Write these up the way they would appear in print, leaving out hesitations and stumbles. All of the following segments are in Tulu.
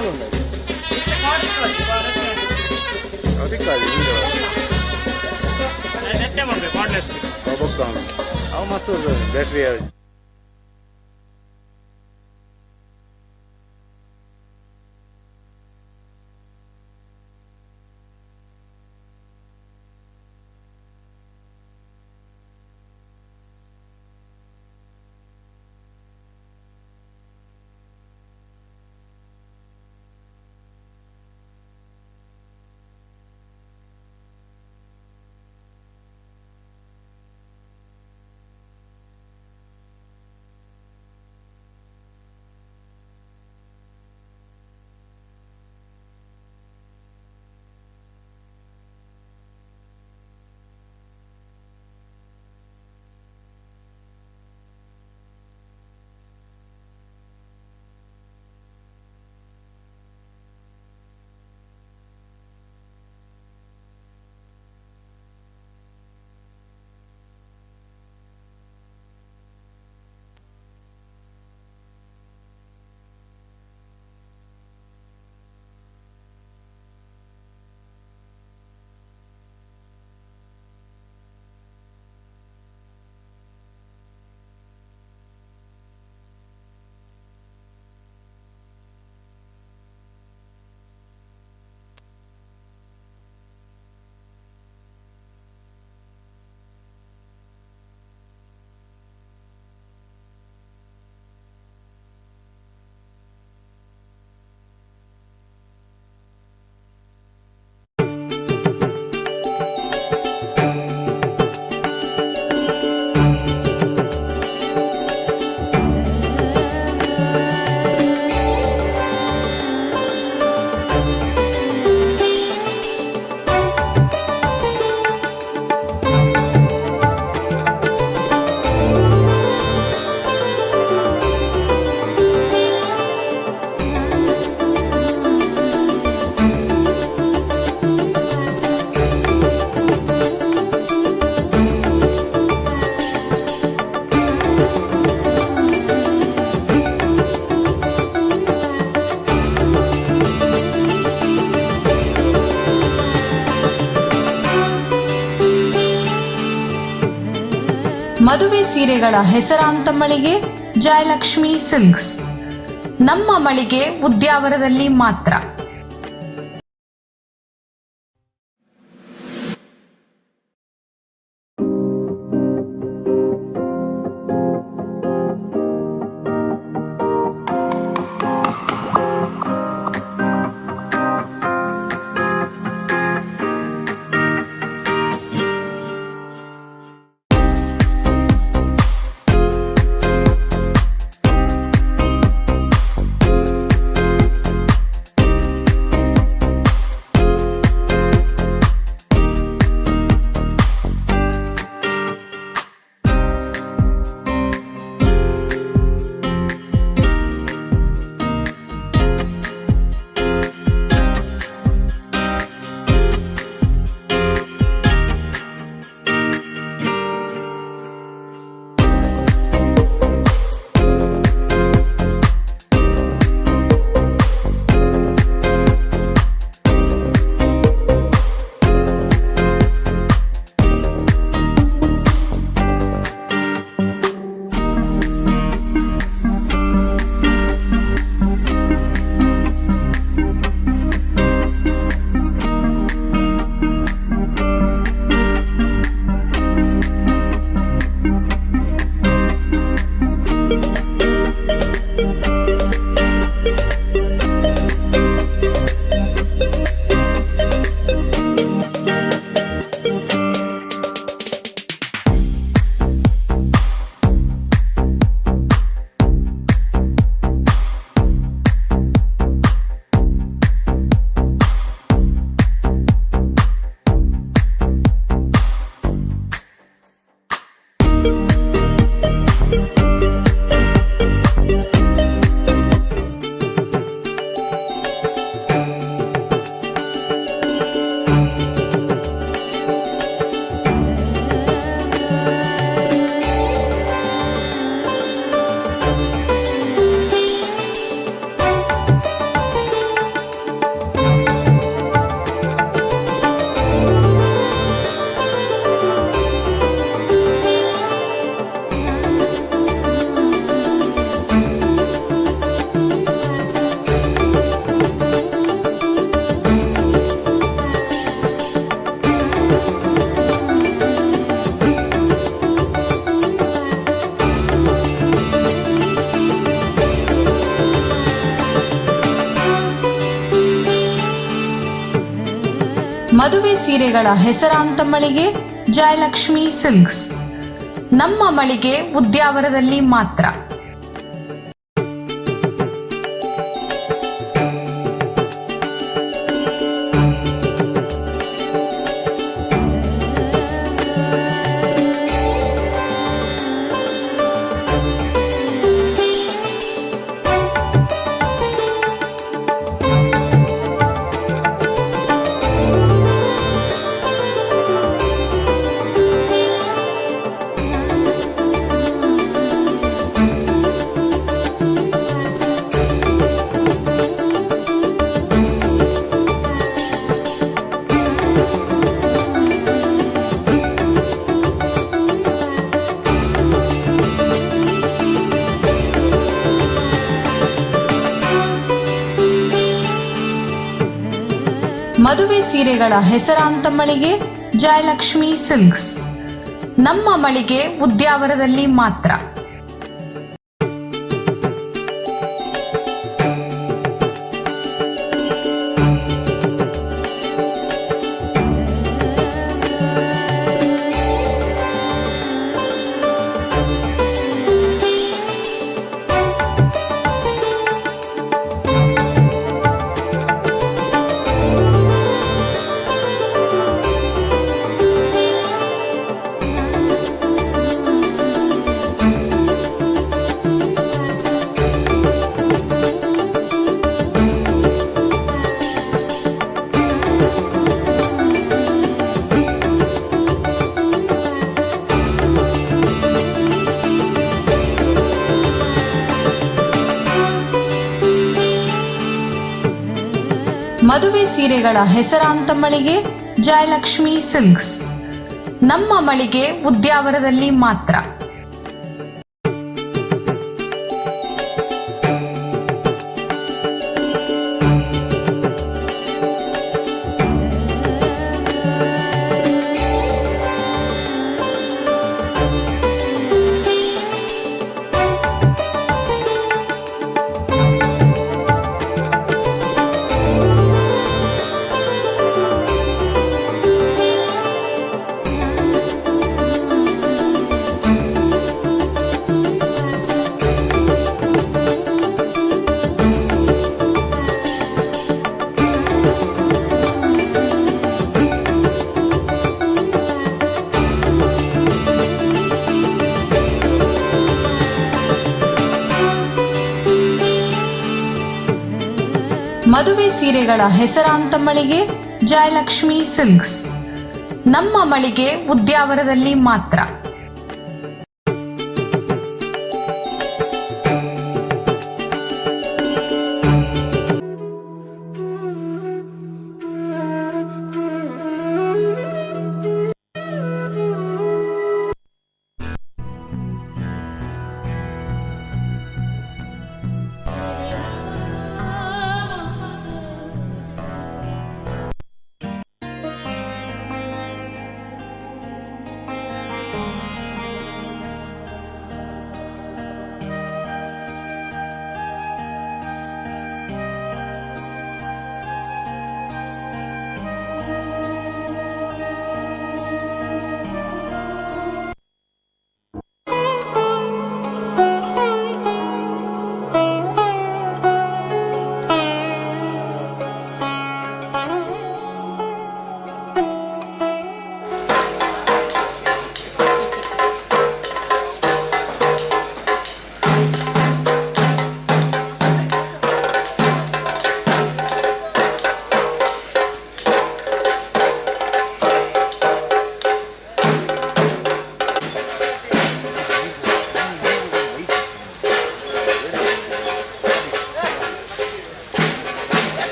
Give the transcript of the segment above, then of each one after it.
ಕಮಾಲ್ ಉಂಡು ಬೊಕ್ಕ ಅವು ಮಸ್ತ್ ಉಂಟು ಬ್ಯಾಟ್ರಿ. ಮದುವೆ ಸೀರೆಗಳ ಹೆಸರಾಂತ ಮಳಿಗೆ ಜಯಲಕ್ಷ್ಮಿ ಸಿಲ್ಕ್ಸ್. ನಮ್ಮ ಮಳಿಗೆ ಉದ್ಯಾವರದಲ್ಲಿ ಮಾತ್ರ. ಮದುವೆ ಸೀರೆಗಳ ಹೆಸರಾಂತ ಮಳಿಗೆ ಜಯಲಕ್ಷ್ಮಿ ಸಿಲ್ಕ್ಸ್. ನಮ್ಮ ಮಳಿಗೆ ಉದ್ಯಾವರದಲ್ಲಿ ಮಾತ್ರ. ಮದುವೆ ಸೀರೆಗಳ ಹೆಸರಾಂತ ಮಳಿಗೆ ಜಯಲಕ್ಷ್ಮಿ ಸಿಲ್ಕ್ಸ್. ನಮ್ಮ ಮಳಿಗೆ ಉದ್ಯಾವರದಲ್ಲಿ ಮಾತ್ರ. ಮದುವೆ ಸೀರೆಗಳ ಹೆಸರಾಂತ ಮಳಿಗೆ ಜಯಲಕ್ಷ್ಮಿ ಸಿಲ್ಕ್ಸ್. ನಮ್ಮ ಮಳಿಗೆ ಉದ್ಯಾವರದಲ್ಲಿ ಮಾತ್ರ. ಮದುವೆ ಸೀರೆಗಳ ಹೆಸರಾಂತ ಮಳಿಗೆ ಜಯಲಕ್ಷ್ಮಿ ಸಿಲ್ಕ್ಸ್. ನಮ್ಮ ಮಳಿಗೆ ಉದ್ಯಾವರದಲ್ಲಿ ಮಾತ್ರ.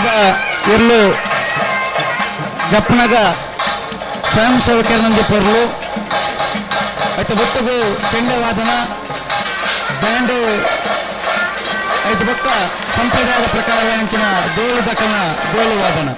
ಬೋರ್ಡುದ ಎರ್ಲು ಜಪ್ಪನಗ ಸ್ವಯಂ ಸೇವಕರನೊಂದು ಪೊರ್ಲು ಐತ ಒಟ್ಟುಗು ಚೆಂಡೆ ವಾದನ ಬ್ಯಾಂಡ್ ಐತ ಬೊಕ್ಕ ಸಂಪ್ರದಾಯದ ಪ್ರಕಾರವಾದಂಚಿನ ಡೋಲು ದಕ್ಕನ ಡೋಲು ವಾದನ.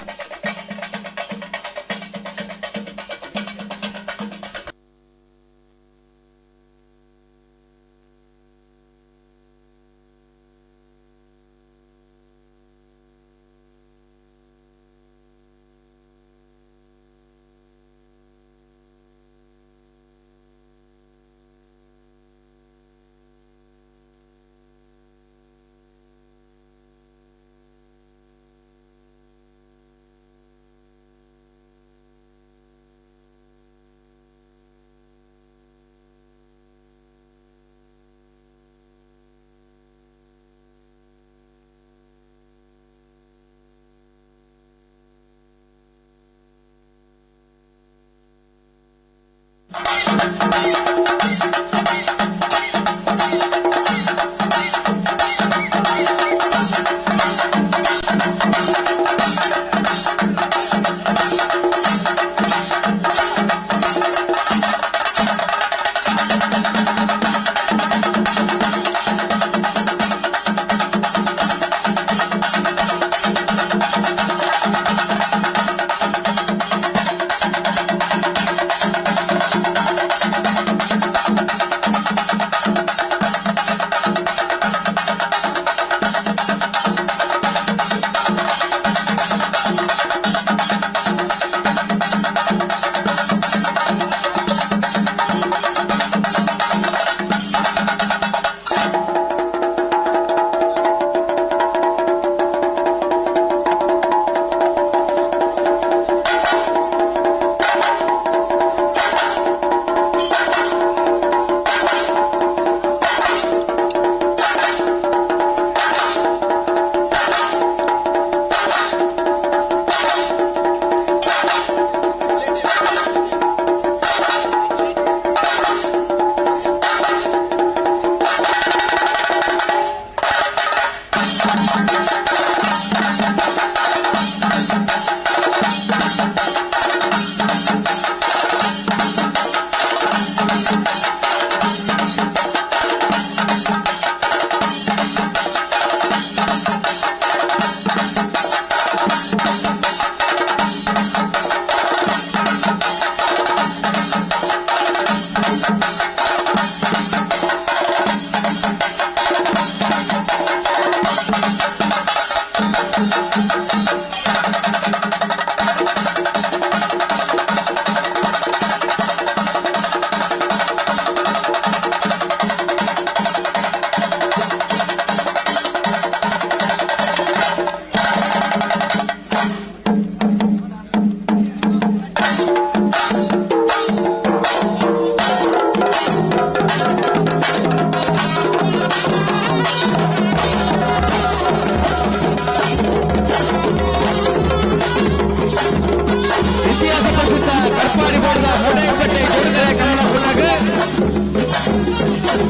ಇತಿಹಾಸ ಪ್ರಸಿದ್ಧ ಕಡ್ಪಾಡಿ ಬೋರ್ಡ್ದ ಮೂಡೈಪಟ್ಟೆ ಜೋಡುಗರೆ ಕನ್ನಡ ಕೂಟಾಗ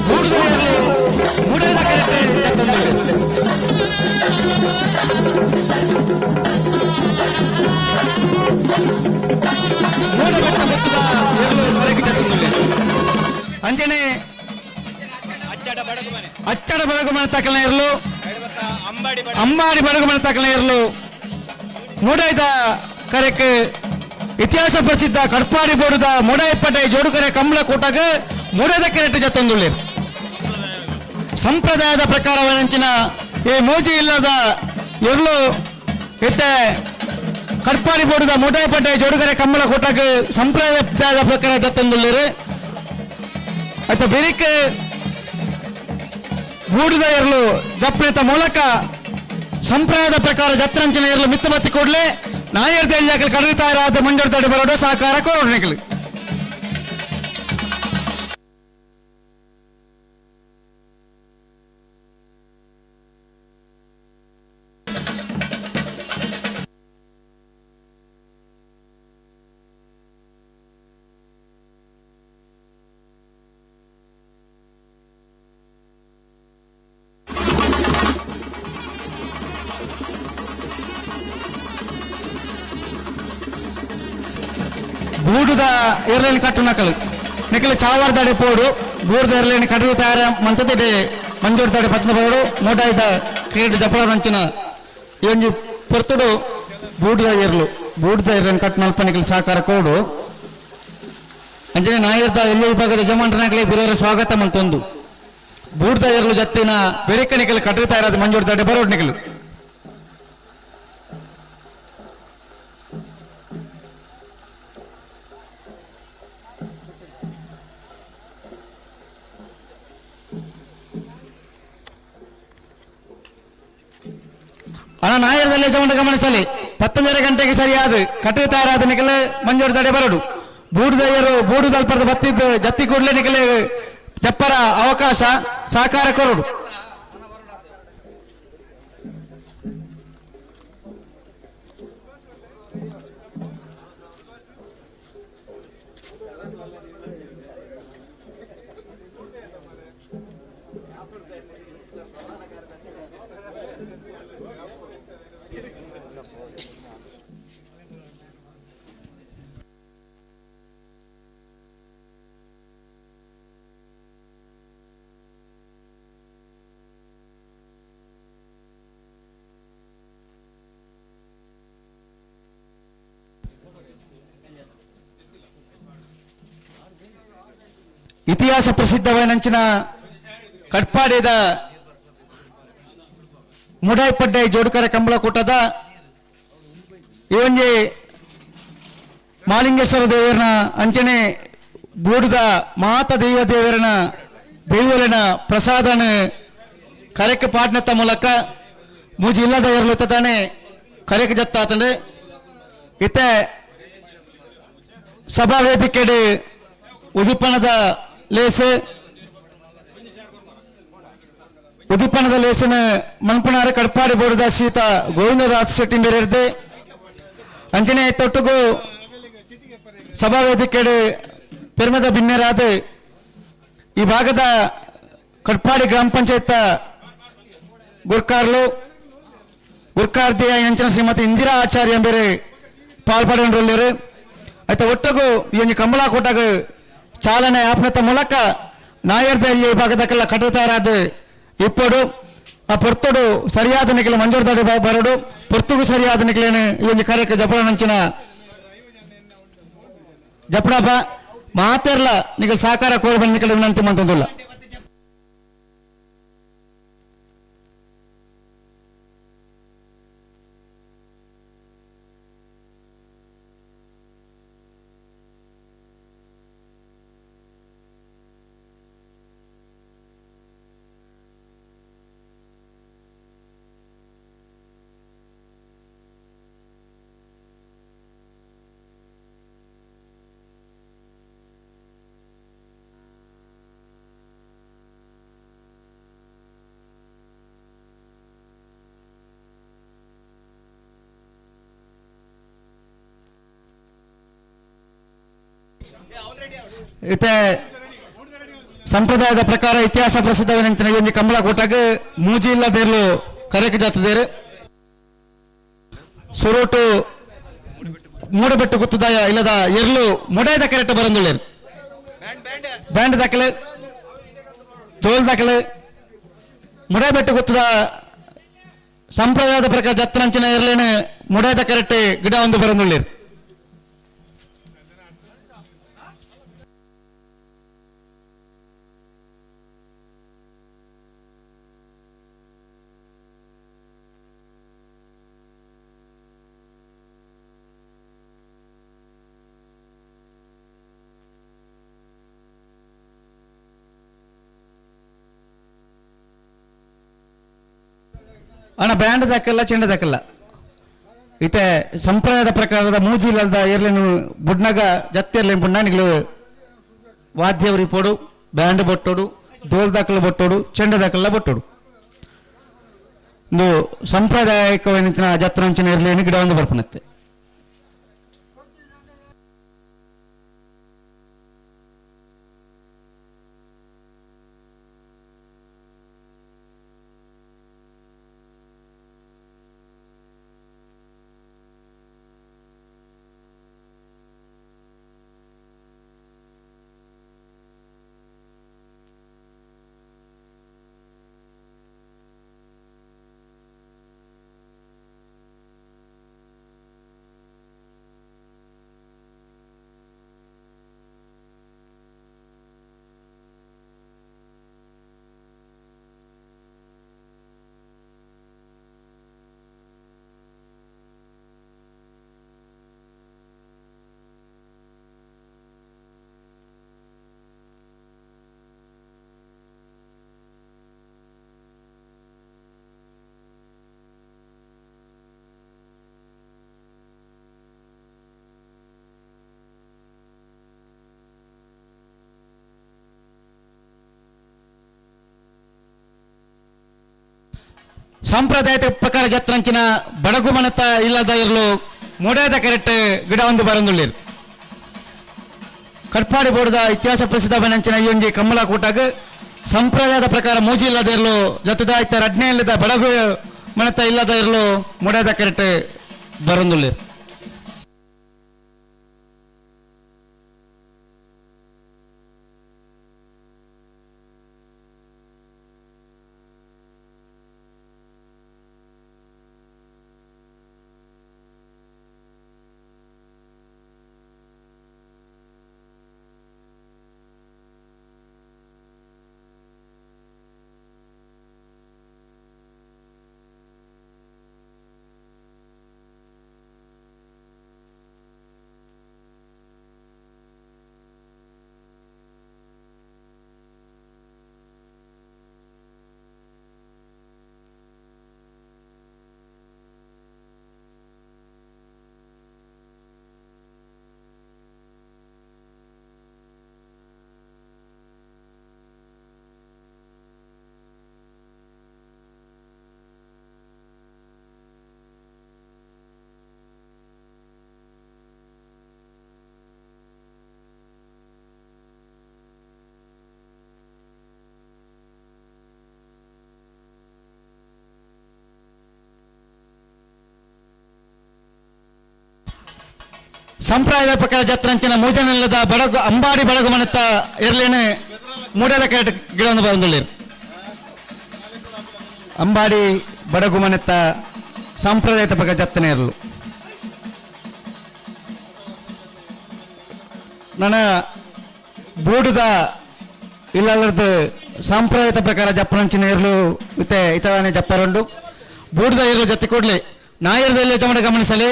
ಮೂಡುಗರೆಯಲ್ಲಿ ಮೂಡೈದ ಕರೆಕ್ಟ್ ಜತ್ತೊಂದಿದೆ. ಮೂಡಬೆಟ್ಟ ಮುತ್ತದ ಎರಲು ಕರೆಗೆ ಜತ್ತೊಂದಿದೆ. ಅಂಜನೆ ಅಚ್ಚಡ ಬಡಗುಮನೆ ತಕಲ ಇರಲು, ಅಂಬಾಡಿ ಬಡಗುಮನೆ ತಕಲ ಇರಲು ಮೂಡೈದ ಕರೆಕ್ ಇತಿಹಾಸ ಪ್ರಸಿದ್ಧ ಕಡ್ಪಾಡಿ ಬೋರ್ಡುದ ಮೂಡೈಪಟ್ಟೆ ಜೋಡುಕರೆ ಕಂಬಳ ಕೂಟಾಗ ಮೂಡೈದ ಕೆರೆಟ್ ಜತ್ತೊಂದುಳ್ಳಿ. ಸಂಪ್ರದಾಯದ ಪ್ರಕಾರವಂಚಿನ ಈ ಮೋಜಿ ಇಲ್ಲದ ಎರ್ಲು ಇತ್ತೆ ಕಡ್ಪಾಡಿ ಬೋರ್ಡುದ ಮೂಡೈಪಟ್ಟೆ ಜೋಡುಕರೆ ಕಂಬಳ ಕೂಟಾಗ ಸಂಪ್ರದಾಯದ ಪ್ರಕಾರ ಜತ್ತೊಂದುಳ್ಳಿರು. ಆಯ್ತು, ಬೆರಿಕ್ ಗೂಡುದ ಇರಲು ಜಪ್ಪಿತ ಮೂಲಕ ಸಂಪ್ರದಾಯದ ಪ್ರಕಾರ ಜತ್ರಂಚನೆ ಇರಲು ಮಿತ್ತು ಬತ್ತಿ ಕೂಡಲೇ ನಾಯರ್ ದೇಜಾಕಲ್ ಕಡಲಿತಾಯರಾದ ಮಂಜೂರು ತಡೆ ಬರೋಡು ಸಹಕಾರ ಕೋರೋಣಿಕಲು. ಬೂಡುದ ಎರ್ಲೆನ್ ಕಟ್ಟುನಕಲು ನಿಕಲು ಚಾವರ್ದಡೆ ಪೋಡು ಬೂಡುದ ಎರ್ಲೆನ್ ಕಡುವು ತಯಾರ ಮಂತದೆ ಮಂಜೂರು ಪತ್ನ ಪೋಡು ಮೋಟಾಯ್ದ ಕ್ರೀಡೆ ಜಪಳ ನಂಚಿನ ಈ ಒಂಜಿ ಪೊರ್ತುಡು ಬೂಡುದ ಎರ್ಲು ಬೂಡುದ ಎರ್ಲೆನ್ ಕಟ್ಟುನಲ್ಪ ನಿಕಲು ಸಹಕಾರ ಕೋಡು. ಅಂಚನೆ ನಾಯರ್ದ ಎಲ್ಲಿ ವಿಭಾಗದ ಯಜಮಾನನಾಗಲಿ ಬಿರೋರ ಸ್ವಾಗತ ಮಂತೊಂದು ಬೂಡ್ದ ಎರ್ಲು ಜತ್ತಿನ ಬೆರಿಕ ನಿಕಲು ಕಟ್ಟುತ್ತಾ ಇರೋದು ಮಂಜೂರು ದಾಡೆ ಬರೋಡ್ ನಿಕಲು. ಅಣ್ಣ ನಾಯರದಲ್ಲಿ ಯಜಮಾನ ಗಮನಿಸಲಿ 10:30 ಗಂಟೆಗೆ ಸರಿಯಾದ ಕಟ್ಟೆ ತಯಾರಾದ ನಿಕಲೆ ಮಂಜೂರು ತಡೆ ಬರೋಡು. ಬೂಡುದಯ್ಯರು ಬೂಡು ದಲ್ಪದ ಬತ್ತಿದ್ದು ಜತ್ತಿ ಕೂಡಲೇ ನಿಕಲೆ ಜಪ್ಪರ ಅವಕಾಶ ಸಹಕಾರ ಕೊರಡು. ಇತಿಹಾಸ ಪ್ರಸಿದ್ಧವಾದ ಕಟ್ಪಾಡಿದ ಮುಡಾಯಿಪಡ್ಡೆ ಜೋಡುಕರ ಕಂಬಳಕೂಟದ ಈ ಒಂಜಿ ಮಾಲಿಂಗೇಶ್ವರ ದೇವರನ ಅಂಚನೆ ಬೂಡುದ ಮಾತ ದೈವ ದೇವರನ ದೈವಲಿನ ಪ್ರಸಾದನ ಕರೆಕ್ ಪಾಟ್ನತ್ತ ಮೂಲಕ ಮೂಜಿ ಇಲ್ಲದ ತಾನೆ ಕರೆಕ್ ಜತ್ತಾತಂಡೆ. ಇತ್ತೆ ಸಭಾ ವೇದಿಕೆಡೆ ಉದಿಪನದ ಲೇಸು ಉದಿಪನದ ಲೇಸನ ಮನ್ಪುನಾರ ಕಡ್ಪಾಡಿ ಬೋರ್ದ ಸೀತಾ ಗೋವಿಂದದಾಸ್ ಶೆಟ್ಟಿ ಮೇರೆರ್ದೆ. ಅಂಚನೆ ತೊಟ್ಟುಗು ಸಭಾ ವೇದಿಕೆಡೆ ಪೆರ್ಮದ ಬಿನ್ನೆರಾದ ಈ ಭಾಗದ ಕಡ್ಪಾಡಿ ಗ್ರಾಮ ಪಂಚಾಯತ್ ಗುರ್ಕಾರ್ಲು ಗುರ್ಕಾರ್ದಿಯ ಅಂಚನ ಶ್ರೀಮತಿ ಇಂದಿರಾ ಆಚಾರ್ಯ ಬೇರೆ ಪಾಲ್ಪಡೆಂಡ್ರೊಲ್ಲೇರು. అయితే ಒಟ್ಟಗು ಈ ಒಂಜಿ ಕಂಬಳಾಕೋಟಗ್ ಚಾಲನೆ ಆಪ್ನತ ಮೂಲಕ ನಾಯರ್ದ ಈ ಭಾಗದಕ್ಕೆಲ್ಲ ಕಟ್ಟುತ್ತಾರಾದ ಇಪ್ಪಡು ಆ ಪೊರ್ತುಡು ಸರಿಯಾದ ನಿಕಲೆ ಮಂಜೂರು ದಾಡಿ ಬರಡು ಪೊರ್ತುಗು ಸರಿಯಾದ ನಿಕಲೇನು ಈ ಒಂದು ಕಾರ್ಯಕ್ಕೆ ಜಪಡ ನಂಚಿನ ಜಪಡಪ್ಪ ಮಾತೆರ್ಲ ನಿಕಲ್ ಸಹಕಾರ ಕೋರಿ ಬಂದ ನಿಕಲೆ ವಿನಂತಿ ಮಂತಂದುಲ್ಲ. ಇತ್ತೆ ಸಂಪ್ರದಾಯದ ಪ್ರಕಾರ ಇತಿಹಾಸ ಪ್ರಸಿದ್ಧವಾದ ಈ ಒಂದು ಕಂಬಳಕೋಟಗ್ ಮೂಜಿ ಇಲ್ಲದೇರ್ಲು ಕರೆಕ್ ಜಾತದೇರು ಸುರೋಟು ಮೂಡಬೆಟ್ಟು ಗುತ್ತದ ಇಲ್ಲದ ಎರ್ಲು ಮೊಡಾಯದ ಕರೆಕ್ಟ್ ಬರಂದುಳ್ಳೇರು ಬ್ಯಾಂಡ್ ದಾಖಲೆ ತೋಲ್ ದಾಖಲೆ ಮುಡಾಯಬೆಟ್ಟು ಗುತ್ತದ ಸಂಪ್ರದಾಯದ ಪ್ರಕಾರ ಜತ್ತನಂಚಿನ ಎರ್ಲೇನು ಮುಡಾಯದ ಕರೆಕ್ಟ್ ಗಿಡ ಒಂದು ಬರಂದುಳ್ಳೇರು. ಅಣ್ಣ ಬ್ಯಾಂಡ್ ದಾಕಲ್ಲ ಚೆಂಡ ದಾಕಲ್ಲ ಇತ್ತೆ ಸಂಪ್ರದಾಯದ ಪ್ರಕಾರದ ಮೂಜಿ ಇಲ್ಲದ ಏರ್ಲೇನು ಬುಡ್ನಗ ಜತ್ತೆರ್ಲೇನು ಬುಡ್ನಾನಿಗಳು ವಾದ್ಯವ್ರಿ ಪೋಡು ಬ್ಯಾಂಡ್ ಬೊಟ್ಟೋಡು ಡೋಲ್ ದಾಕಲ ಬೊಟ್ಟೋಡು ಚೆಂಡ ದಾಕಲ್ಲ ಬೊಟ್ಟೋಡು ಇಂದು ಸಾಂಪ್ರದಾಯಿಕವಾದ ಜತ್ರಂಚಿನ ಇರ್ಲೇನು ಗಿಡ ಒಂದು ಬರ್ಪನತ್ತೆ. ಸಾಂಪ್ರದಾಯಿಕ ಪ್ರಕಾರ ಜತ್ರಂಚಿನ ಬಡಗು ಮನತ ಇಲ್ಲದ ಇರಲು ಮೂಡಾದ ಕರೆಕ್ಟ್ ಗಿಡ ಒಂದು ಬರಂದುಳ್ಳೀರು. ಕಟ್ಪಾಡಿ ಬೋರ್ಡ್ದ ಇತಿಹಾಸ ಪ್ರಸಿದ್ಧ ಬನಂಚಿನ ಈ ಒಂಜಿ ಕಮ್ಮಲ ಕೂಟಾಗ ಸಂಪ್ರದಾಯದ ಪ್ರಕಾರ ಮೂಜಿ ಇಲ್ಲದ ಇರಲು ಜೊತೆದ ಇತ್ತ ರಡ್ನೆ ಇಲ್ಲದ ಬಡಗು ಮನತ ಇಲ್ಲದ ಇರಲು ಮೂಡಾದ ಕರೆಕ್ಟ್ ಬರಂದುಳ್ಳೀರು. ಸಂಪ್ರದಾಯದ ಪ್ರಕಾರ ಜತ್ರಂಚಿನ ಮೂಜನೆಲ್ಲದ ಬಡಗು ಅಂಬಾಡಿ ಬಡಗು ಮನೆತ್ತ ಇರ್ಲೇನೆ ಮೂಡದ ಕರೆಕ್ಟ್ ಗಿಡವನ್ನು ಬರಂದುಳ್ಳೀರು. ಅಂಬಾಡಿ ಬಡಗು ಮನೆತ್ತ ಸಾಂಪ್ರದಾಯಿಕ ಪ್ರಕಾರ ಜತ್ತನೆ ಇರಲು ನನ್ನ ಬೂಡುದ ಇಲ್ಲದ್ದು ಸಾಂಪ್ರದಾಯಿಕ ಪ್ರಕಾರ ಜಪ್ಪನಂಚಿನ ಇರಲು ಇತ್ತೆ ಇತವಾನೆ ಜಪ್ಪರುಂಡು. ಬೂಡುದ ಇರಲು ಜೊತೆ ಕೂಡಲೇ ನಾಯರದಲ್ಲಿ ಚಮಡ ಗಮನಿಸಲಿ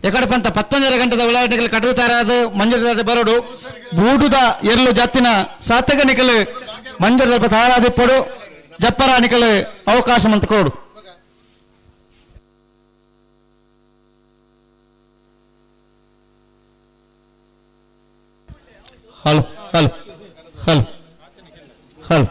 ಎಕಡೆ ಪಂತ ಪತ್ತೊಂದರ ಗಂಟೆದ ಉಳ್ಳಾಟಗಳು ಕಟ್ಟುತ್ತಾರಾದ ಮಂಜೂರು ಬರೋಡು. ಬೂಡುದ ಎರ್ಲು ಜತ್ತಿನ ಸಾತಕ ನಿಕಲು ಮಂಜೂರು ಸ್ವಲ್ಪ ತಾರಾದಿಪ್ಪಡು ಜಪ್ಪರ ನಿಕಲು ಅವಕಾಶ ಮಂತ ಕೊಡು. Hello hello hello hello.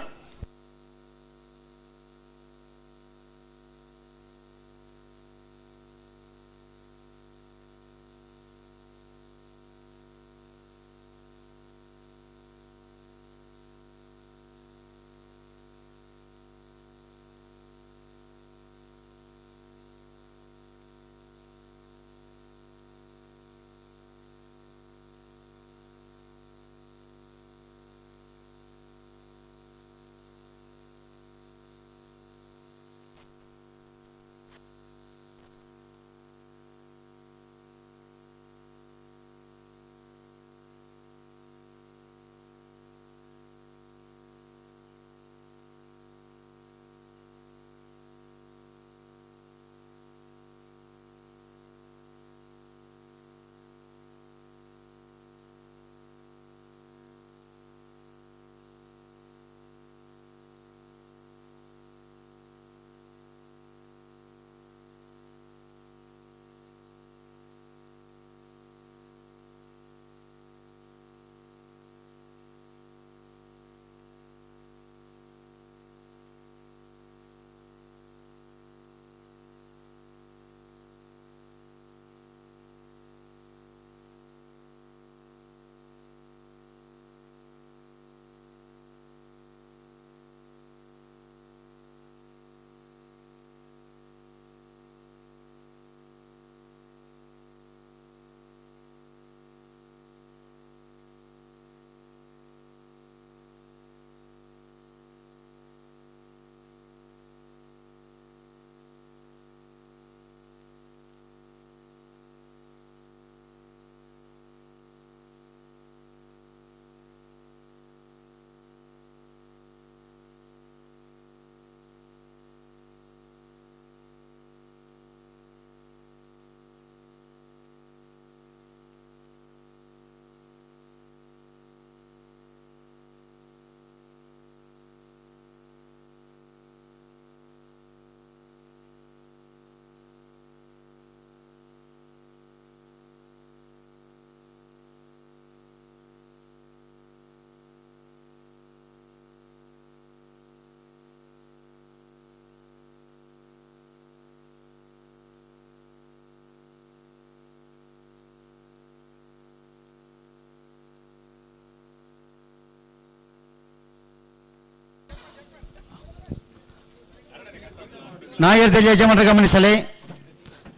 Nair Delhi ಯಜಮಾನರ ಗಮನಿಸಲಿ.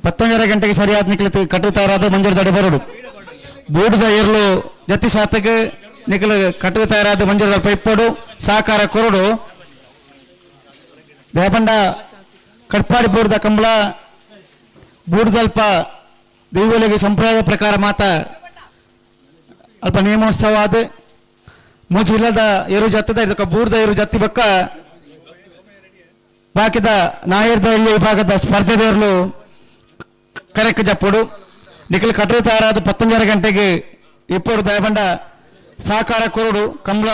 10:30 ಗಂಟೆಗೆ ಸರಿಯಾದ ನಿಖಲು ಕಟ್ಟು ತಯಾರಾದ ಮಂಜೂರು ದಡೆ ಬರೋಡು. ಬೂಡುದ ಎರ್ಲು ಜತ್ತಿ ಸಾತಕ್ ನಿಖಲು ಕಟ್ಟು ತಯಾರಾದ ಮಂಜೂರು ಪೈಪೋಡು ಸಹಕಾರ ಕೊರಡು. ದೇಪಂಡ ಕಟ್ಪಾಡಿ ಬೂಡುದ ಕಂಬಳ ಬೂಡುದಲ್ಪ ದೈವಲಿಗೆ ಸಂಪ್ರದಾಯ ಪ್ರಕಾರ ಮಾತ ಅಲ್ಪ ನೇಮೋತ್ಸವ ಆದ ಮೂಜಿ ಇಲ್ಲದ ಎರು ಜತ್ತದ ಇದಕ್ಕೆ ಬೂಡ್ದ ಎರು ಜತ್ತಿ ಬಕ್ಕ ಬಾಕಿದ ನಾಯರ್ದ ಇಲ್ಲಿ ವಿಭಾಗದ ಸ್ಪರ್ಧೆದೇರ್ಲು ಕರೆಕ್ ಜಪ್ಪುಡು. ನಿಖಲ್ ಕಟ್ಟರು ತಯಾರಾದ 10:30 ಗಂಟೆಗೆ ಇಪ್ಪರು. ದಯಬಂಡ ಸಹಕಾರ ಕೊರಡು. ಕಂಬಳ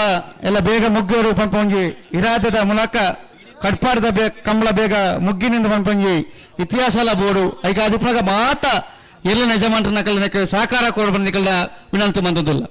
ಎಲ್ಲ ಬೇಗ ಮುಗ್ಗಿಯವರು ಪಂಪೊಂಜಿ ಇರಾದದ ಮೂಲಕ ಕಟ್ಪಾಡದ ಬೇ ಕಂಬಳ ಬೇಗ ಮುಗ್ಗಿನಿಂದ ಪಂಪೊಂಜಿ ಇತಿಹಾಸ ಎಲ್ಲ ಬೋಡು. ಐಕ ಅದಿಪ್ಪನಾಗ ಮಾತ ಎಲ್ಲ ಯಜಮಾನ್ರ ನಕಲ್ ನೆಕ್ ಸಹಕಾರ ಕೊರಡು ಬಂದ ನಿಕಲ್ದ ವಿನಂತಿ ಮಂದದಿಲ್ಲ.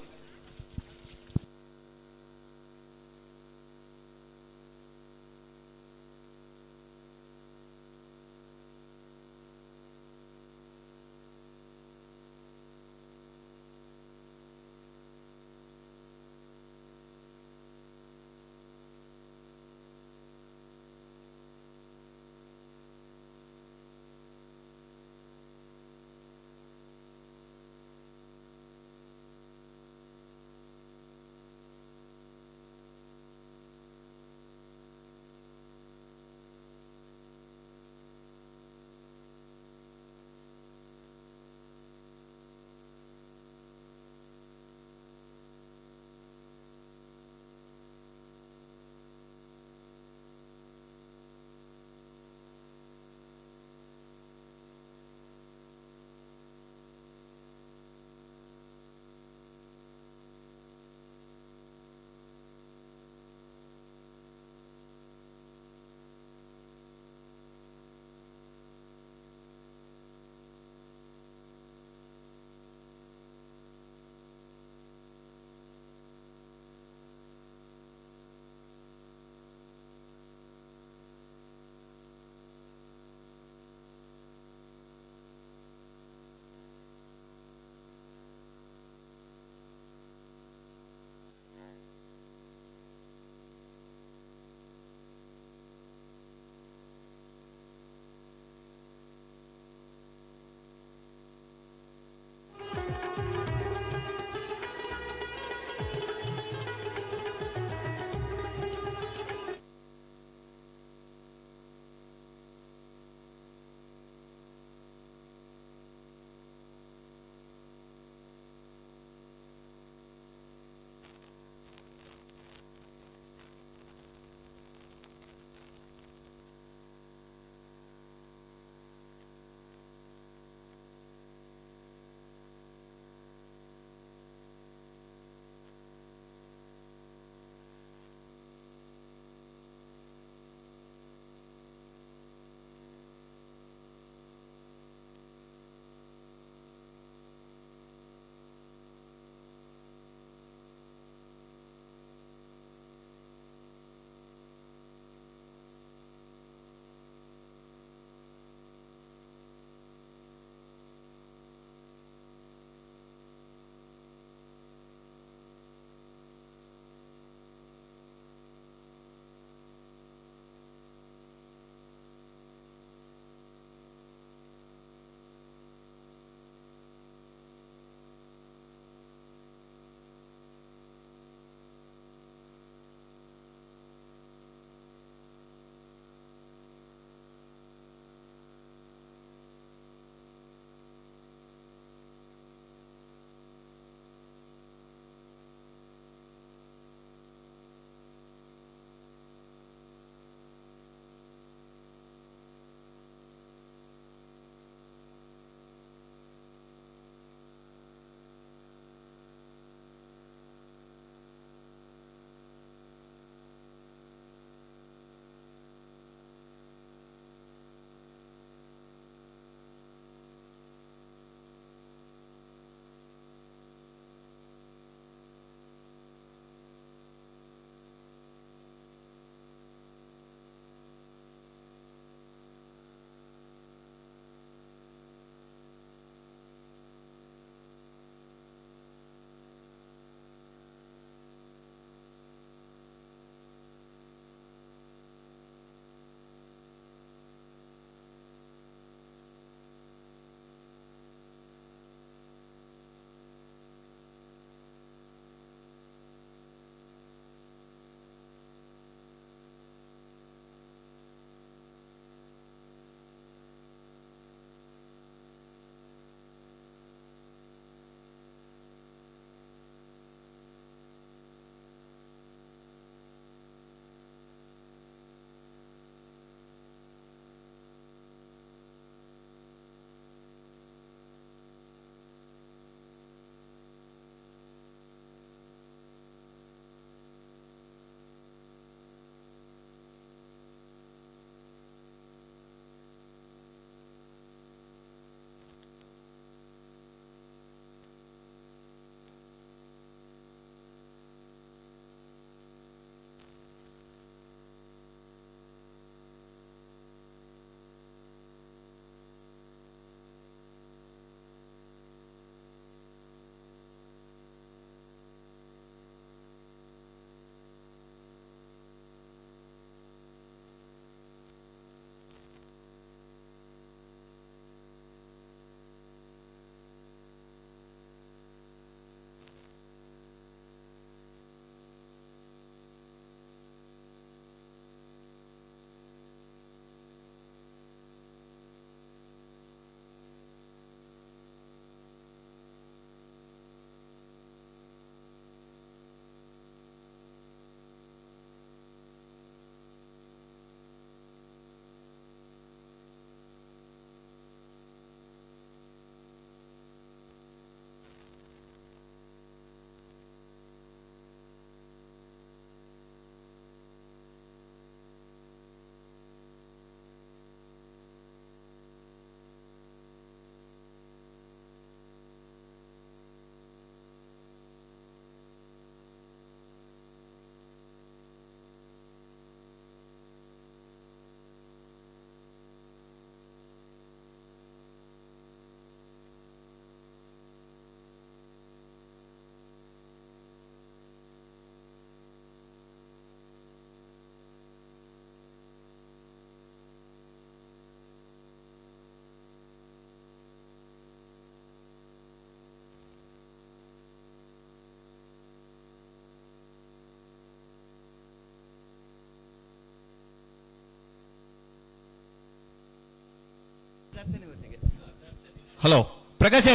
ಹಲೋ ಪ್ರಕಾಶ್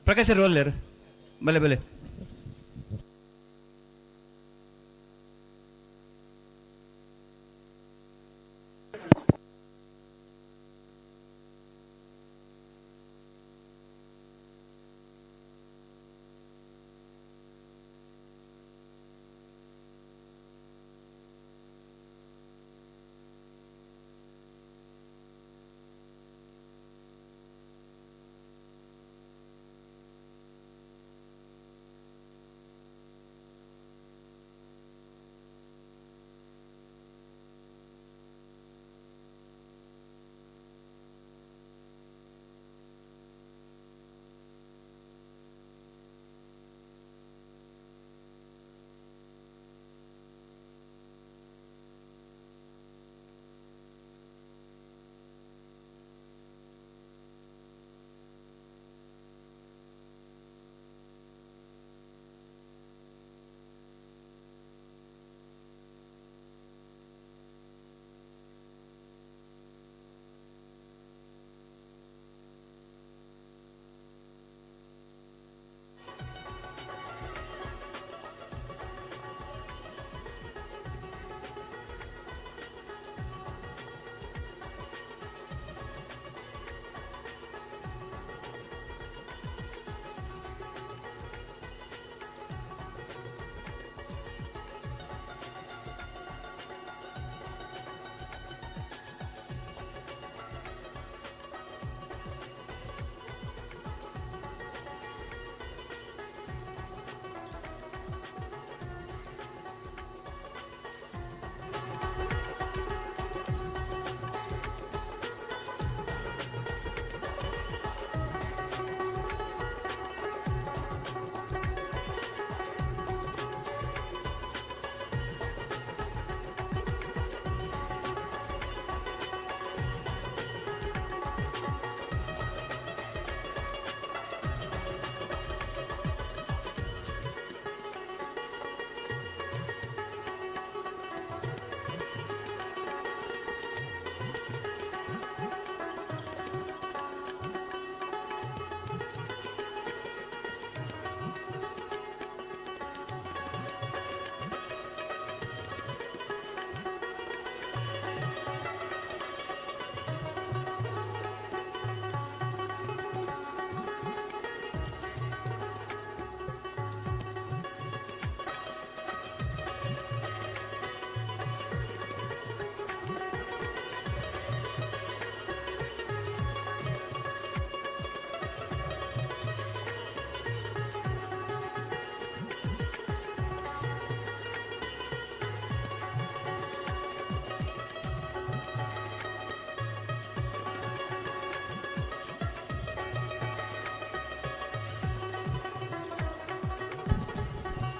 ಪ್ರಕಾಶ್ ಒಲ್ಲೇರು ಬಲೆ ಬಲೆ.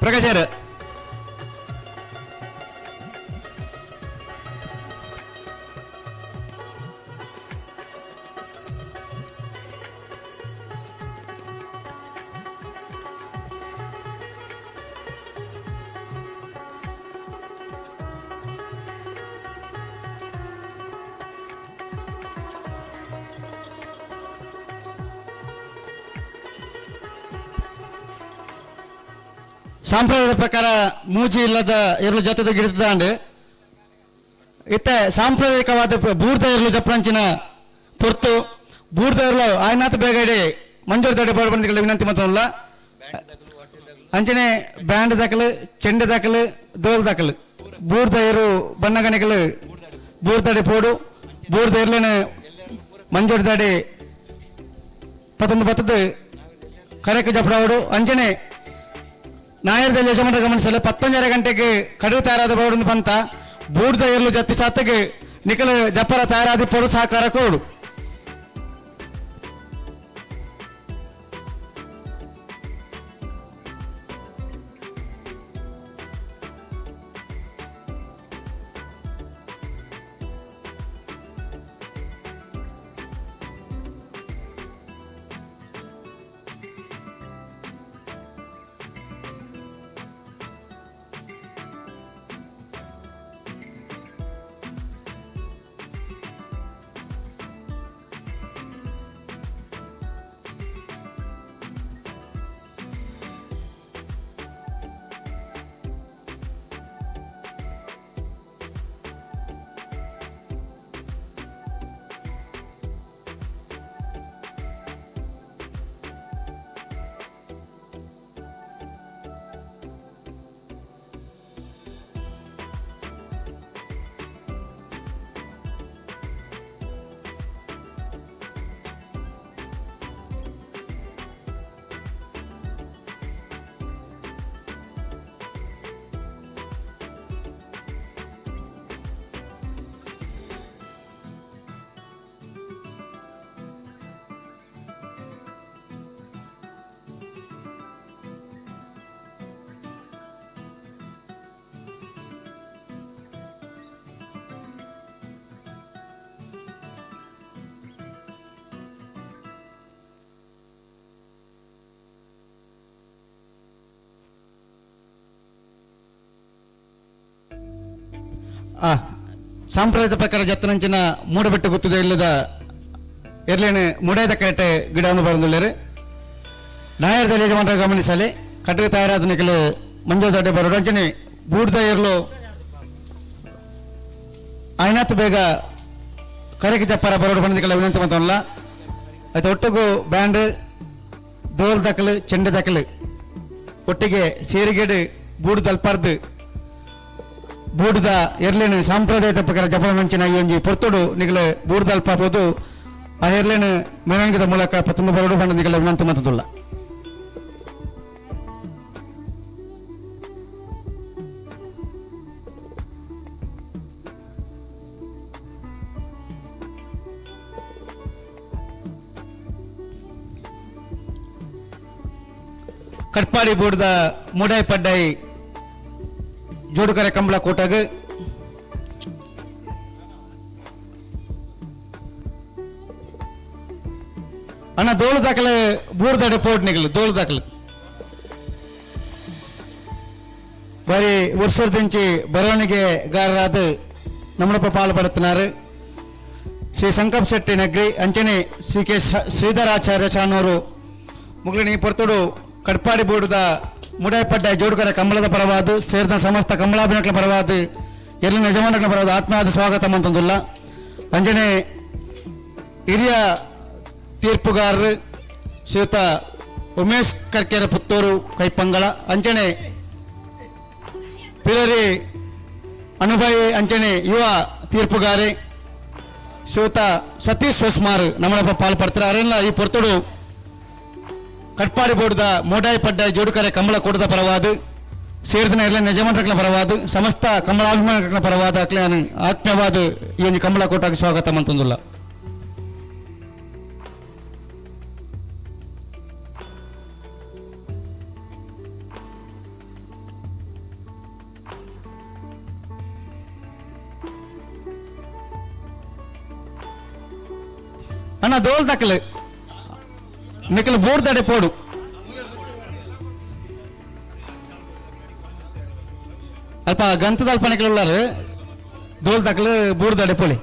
ಪ್ರಕಾಶ್. ಸಾಂಪ್ರದಾಯದ ಪ್ರಕಾರ ಮೂಜಿ ಇಲ್ಲದ ಇರ್ಲು ಜೊತೆದ ಗಿಡದಾಂಡ್ ಇತ್ತೆ ಸಾಂಪ್ರದಾಯಿಕವಾದ ಬೂರ್ದ ಇರ್ಲು ಜಪ್ರಂಚಿನ ಪೊರ್ತು. ಬೂರ್ದ ಇರ್ಲು ಆಯ್ನಾಥ ಬೇಗಡೆ ಮಂಜೂರು ದಡೆ ಬಂದಿಗಳ ವಿನಂತಿ ಮತ್ತಲ್ಲ. ಅಂಚನೆ ಬ್ಯಾಂಡ್ ದಾಖಲು, ಚೆಂಡೆ ದಾಖಲು, ದೋಲ್ ದಾಖಲು, ಬೂರ್ದ ಇರು ಬಣ್ಣಗಣಿಗಳು ಬೂರ್ದಡೆ ಪೋಡು. ಬೂರ್ದ ಇರ್ಲೇನೆ ಮಂಜೂರು ದಾಡಿ ಪತ್ತೊಂದು ಬತ್ತದ ಕರೆಕ್ ಜಪಡಾವಡು. ಅಂಚನೆ ನಾಯರ್ದಲ್ಲಿ ಯಜಮಾನರ ಗಮನಿಸಲು 10:30 ಗಂಟೆಗೆ ಕಡುವು ತಯಾರಾದ ಬರೋಡು ಪಂತ. ಬೂಡ್ದ ಇರಲು ಜತ್ತಿ ಸಾತಗೆ ನಿಖಲ ಜಪ್ಪರ ತಯಾರಾದಿ ಪೊಡು, ಸಹಕಾರ ಕೊರಡು. ಆ ಸಾಂಪ್ರದಾಯಿಕ ಪ್ರಕಾರ ಜತ್ತನಂಚಿನ ಮೂಡಬೆಟ್ಟು ಗುತ್ತದ ಇಲ್ಲದ ಎರ್ಲೇನು ಮುಡಾಯದ ಕರೆಟೆ ಗಿಡ ಒಂದು ಬರಂದುಳ್ಳೇರು. ನಾಯರ್ದ ಯಜಮಾನರ ಗಮನಿಸಲಿ, ಕಟ್ಟಿಗೆ ತಯಾರಾದ ನಿಕಲು ಮಂಜು ದೊಡ್ಡ ಬರೋಡು. ಅಂಚನೆ ಬೂಡ್ದ ಇರ್ಲು ಆಯ್ನಾತ್ ಬೇಗ ಕರೆಗೆ ಜಪ್ಪಾರ ಬರೋಡು ಬಂದಿಕಲ ವಿನಂತಿ ಮಾತಲ್ಲ. ಆಯ್ತು, ಒಟ್ಟಿಗೂ ಬ್ಯಾಂಡ್, ದೋಲ್ ದಕಲು, ಚೆಂಡೆ ದಕಲು ಒಟ್ಟಿಗೆ ಸೇರಿಗೆಡು ಬೂಡು ತಲ್ಪಾರ್ದು ಬೂಡುದ ಎರ್ಲೇನು ಸಾಂಪ್ರದಾಯಿಕ ಪ್ರಕಾರ ಜಪನಂಚಿನ ಈ ಒಂಜಿ ಪೊರ್ತುಡು ನಿಗಲ ಬೂಡುದಲ್ಪ ಪೋದು ಆ ಎರ್ಲೇನು ಮೆರವಣಿಗೆದ ಮೂಲಕ ಪತ್ತೊಂದು ಬರೋಡು ಬಂದ ನಿಗಲ ವಿನಂತಿ ಮಾತದುಲ್ಲ. ಕಟ್ಪಾಡಿ ಬೂಡ್ದ ಮೂಡಾಯಿ ಪಡ್ಡಾಯಿ ಜೋಡುಕರೆ ಕಂಬಳ ಕೂಟಗ್ ಅಣ್ಣ, ದೋಳು ದಾಖಲೆ ಬೂರ್ದಡೆ ಪೋಟ್ ನಿಗಲು ದೋಳು ದಾಖಲೆ ಬಾರಿ ವರ್ಷದಿಂಚಿ ಬರವಣಿಗೆಗಾರರಾದ ನಮ್ಮಪ್ಪ ಪಾಲ್ಪಡುತ್ತಿದ್ದಾರೆ. ಶ್ರೀ ಸಂಕಪ್ ಶೆಟ್ಟಿ ನಗ್ರಿ, ಅಂಚನೆ ಸಿ ಕೆ ಶ್ರೀಧರಾಚಾರ್ಯ ಶಾನೂರು ಮುಗ್ಲಿನಿ ಪೊರ್ತುಡು ಕಟ್ಪಾಡಿ ಬೋರ್ಡುದ ಮುಡಾಯಪಡ್ಡ ಜೋಡುಕರ ಕಂಬಳದ ಪರವಾದ ಸೇರಿದ ಸಮಸ್ತ ಕಂಬಳಾಭಿನಕ್ల ಪರವಾದ ಎಲ್ಲ ಯಜಮಾನಗಳ ಪರವಾದ ಆತ್ಮೀಯವಾದ ಸ್ವಾಗತ ಅಂತಂದುಲ್ಲ. ಅಂಜನೆ ಹಿರಿಯ ತೀರ್ಪುಗಾರರು ಶ್ರೀಯುತ ಉಮೇಶ್ ಕರ್ಕೆರೆ ಪುತ್ತೂರು ಕೈಪಂಗಳ, ಅಂಚನೆ ಪಿಲರಿ ಅನುಭವಿ ಅಂಚನೆ ಯುವ ತೀರ್ಪುಗಾರೆ ಶ್ರೀಯುತ ಸತೀಶ್ ಹೊಸ್ಮಾರ್ ನಮ್ಮಳಪ್ಪ ಪಾಲ್ಪಡ್ತಾರೆ. ಅರೆಲ್ಲ ಈ ಪೊರ್ತುಡು ಕಟ್ಪಾಡಿ ಬೋರ್ಡ್ದ ಮೋಡಾಯಿ ಪಡ್ಡ ಜೋಡುಕರೆ ಕಂಬಳ ಕೂಟದ ಪರವಾದ ಸೇರಿದ ಎಲ್ಲ ಯಜಮಾನರ ಪರವಾದ ಸಮಸ್ತ ಕಂಬಳಾಭಿಮಾನಿಗಳ ಪರವಾದ ಅಕ್ಲೆ ಆತ್ಮೀಯವಾದ ಈ ಒಂದು ಕಂಬಳ ಕೂಟಕ್ಕೆ ಸ್ವಾಗತ ಅಂತಂದುಲ್ಲ. ಅಣ್ಣ, ದೋಲ್ ದಕ್ಕಲು ನಿಕಲ್ ಬೋರ್ಡ್ ತಡೆ ಪೋಡು. ಅಲ್ಪ ಗಂತದ ಅಲ್ಪ ನಿಕಲ್ ಉಳ್ಳಾರು, ದೋಲ್ ದಕ್ಕಲು ಬೋರ್ಡ್ ತಡೆ ಪೋಲಿ.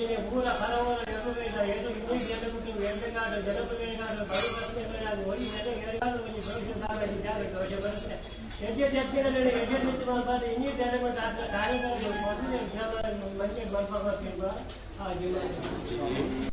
ಅಂಚನೆ ಪೂರ ಕರವರ ಎದುರೈದ ಎದು ಇನ್ನೂ ಜನಗುಟ್ಟು ಎಣ್ಣೆಗಾಡು ಜನಪದೇಗಾಡು ಬರುಬರ್ತೇನಾಡು ಒಂದು ಜನ ಎರಡು ಒಂದು ಭವಿಷ್ಯ ಸಾಗ ಜಾಗ ದೋಷ ಬರುತ್ತೆ ಎಡ್ಡೆ ಜತ್ತಿನ ಎಡ್ಡೆ ನಿಂತು ಮಾಡ್ಬಾರ್ದು ಇನ್ನೂ ಜನಗುಟ್ಟು ಆದ ಕಾರ್ಯಗಳು ಮೊದಲನೇ ಮಂಜೆ ಬರ್ಬೇಕು ಆ ಜೀವನ.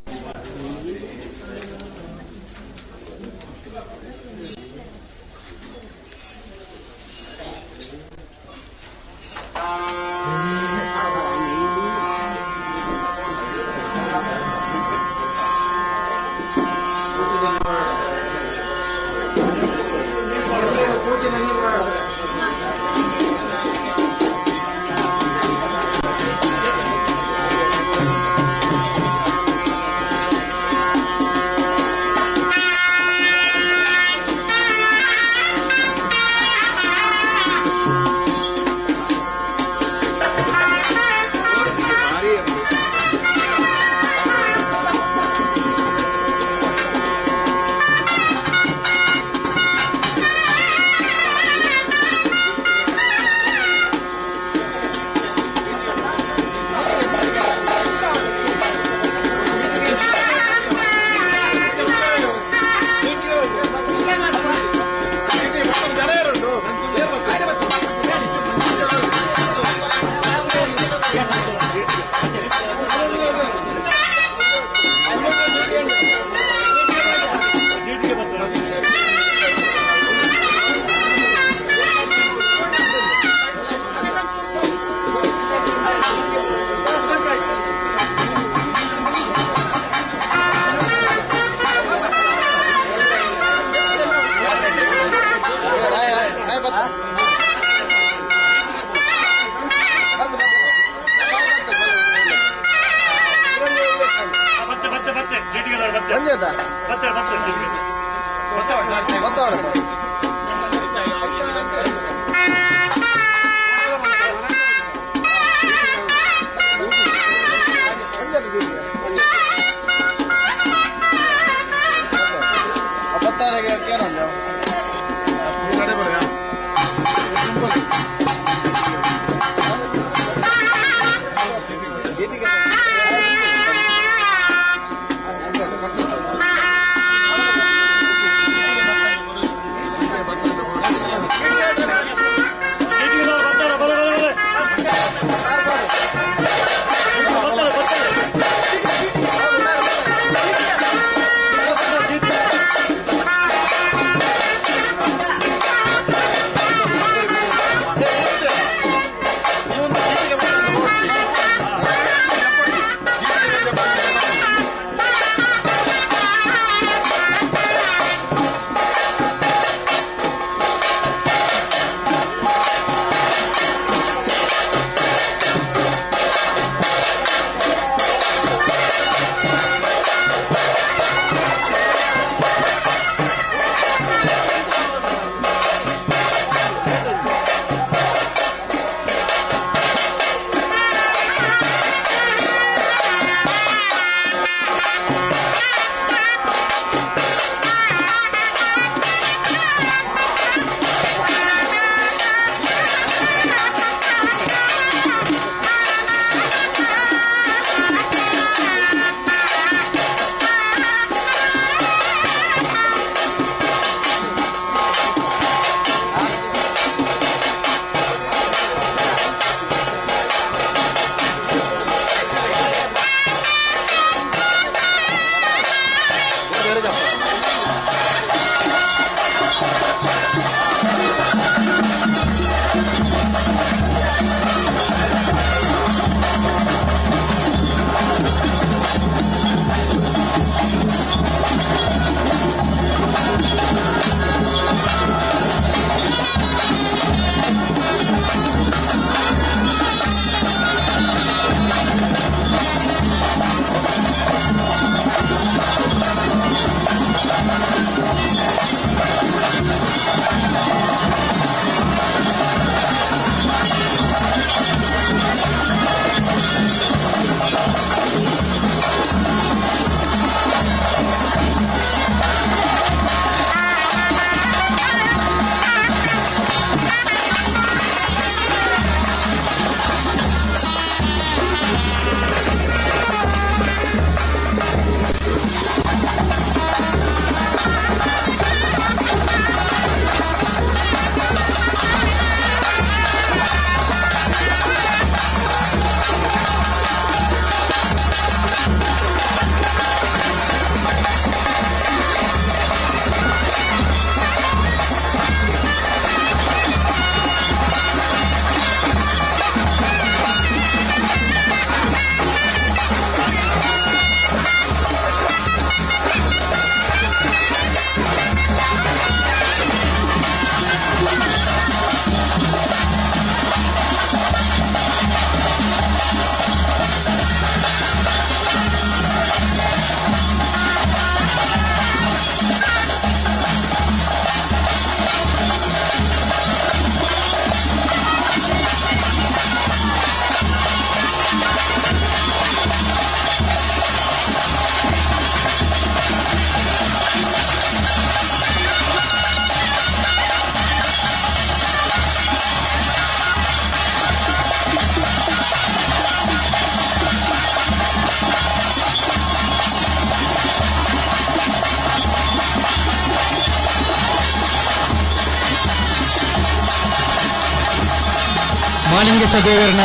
ಮಾಲಿಂಗೇಶ್ವರ ದೇವರನ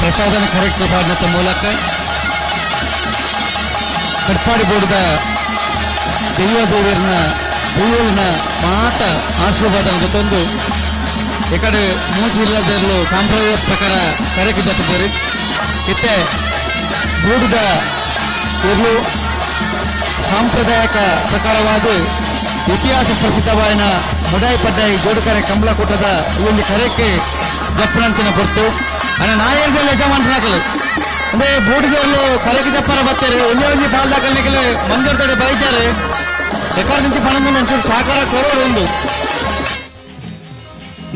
ಪ್ರಸಾದನ ಕರೆಕ್ಟ್ ಪಾಡಿನತ್ತ ಮೂಲಕ ಕಟ್ಪಾಡಿ ಬೋರ್ಡ್ದ ದೈವ ದೇವರನ ದೈವನ ಮಾತ ಆಶೀರ್ವಾದ ತಂದು ಈ ಕಡೆ ಮೂಚಿ ಇಲ್ಲದಿರಲು ಸಾಂಪ್ರದಾಯಿಕ ಪ್ರಕಾರ ಕರೆಕ್ ಜತ್ತಿದ್ದಾರೆ. ಇತ್ತೆ ಬೂಡುದ ಇರಲು ಸಾಂಪ್ರದಾಯಿಕ ಪ್ರಕಾರವಾದ ಇತಿಹಾಸ ಪ್ರಸಿದ್ಧವಾದ ಮುಡಾಯಿ ಪಡ್ಡಾಯಿ ಜೋಡುಕರೆ ಕಂಬಳಕೂಟದ ಈ ಒಂದು ಕರೆಕ್ಕೆ ಜಪ್ಪನಂಚಿನ ಬರ್ತು ಅಣ್ಣ ನಾಯರ್ದಲ್ಲಿ ಯಜಮಾನ್ರನಾಕಲು ಅಂದ್ರೆ ಬೂಡಿದರ್ಲು ಕರೆಗೆ ಜಪ್ಪನ ಬರ್ತಾರೆ. ಒಂದೇ ಒಂಜಿ ಪಾಲ್ದಾಕಲ್ನಿಕಲು ಮಂಜೂರು ತಡೆ ಬೈಚಾರೆ ಎಕ್ಕಡ నుంచి ಪಣಂದು ಒಂಚೂರು ಸಹಕಾರ ಕೊರೋಡು ಒಂದು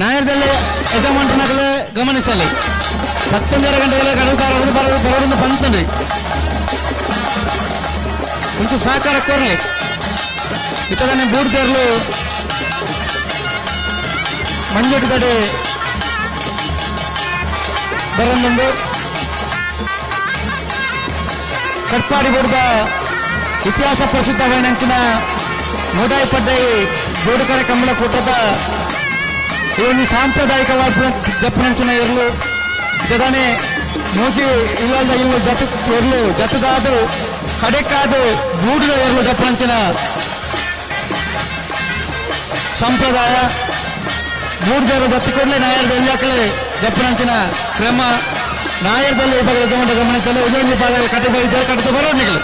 ನಾಯರ್ದಲ್ಲಿ ಯಜಮಾನ್ರನಾಕಲು ಗಮನಿಸಲಿ. 19 ಗಂಟೆಗೆ ಕಡುತ್ತಾರ ಬರೋಡು ಬಂತಂడి ಒಂಚೂರು ಸಹಕಾರ ಕೊರ್ಲಿ. ಇತದನೆ ಬೂಡ್ದೇರ್ಲು ಮಂಜುಡಿದಡೆ ಬರೊಂದುಂಡು. ಕಟ್ಪಾಡಿ ಬೂಡ್ದ ಇತಿಹಾಸ ಪ್ರಸಿದ್ಧವಾಯಿನಂಚಿನ ಮೂಡಾಯಿ ಪಡ್ಡೈ ಜೋಡುಕರೆ ಕಂಬಳ ಕೂಟದ ಈ ಒಂದು ಸಾಂಪ್ರದಾಯಿಕವಾದ ಜಪ್ಪನಂಚಿನ ಇರಲು ಇದನೆ ಮೂಜಿ ಇಲ್ಲದ ಇಲ್ಲು ಜತ ಎರ್ಲು ಜತದಾದ ಕಡೆಕಾದ ಬೂಡುದ ಎರ್ಲು ಜಪ್ಪನಂಚಿನ ಸಂಪ್ರದಾಯ. ಬೂಡ್ದೇರು ಜತ್ತಿ ಕೂಡಲೇ ನಾಯರ್ದ ಎಲ್ಲಾಕಲೆ ಜಪ್ಪನಂಚಿನ ಕ್ರಮ. ನಾಯರ್ದಲ್ಲಿ ಈ ಬಗ್ಗೆ ಯಜಮಾನ ಗಮನಿಸಲು ಉದಯ ವಿಭಾಗ ಕಟ್ಟಿ ಬೈಜಾರ ಕಟ್ಟುತ್ತ ಬರೋಣಿಗಳು.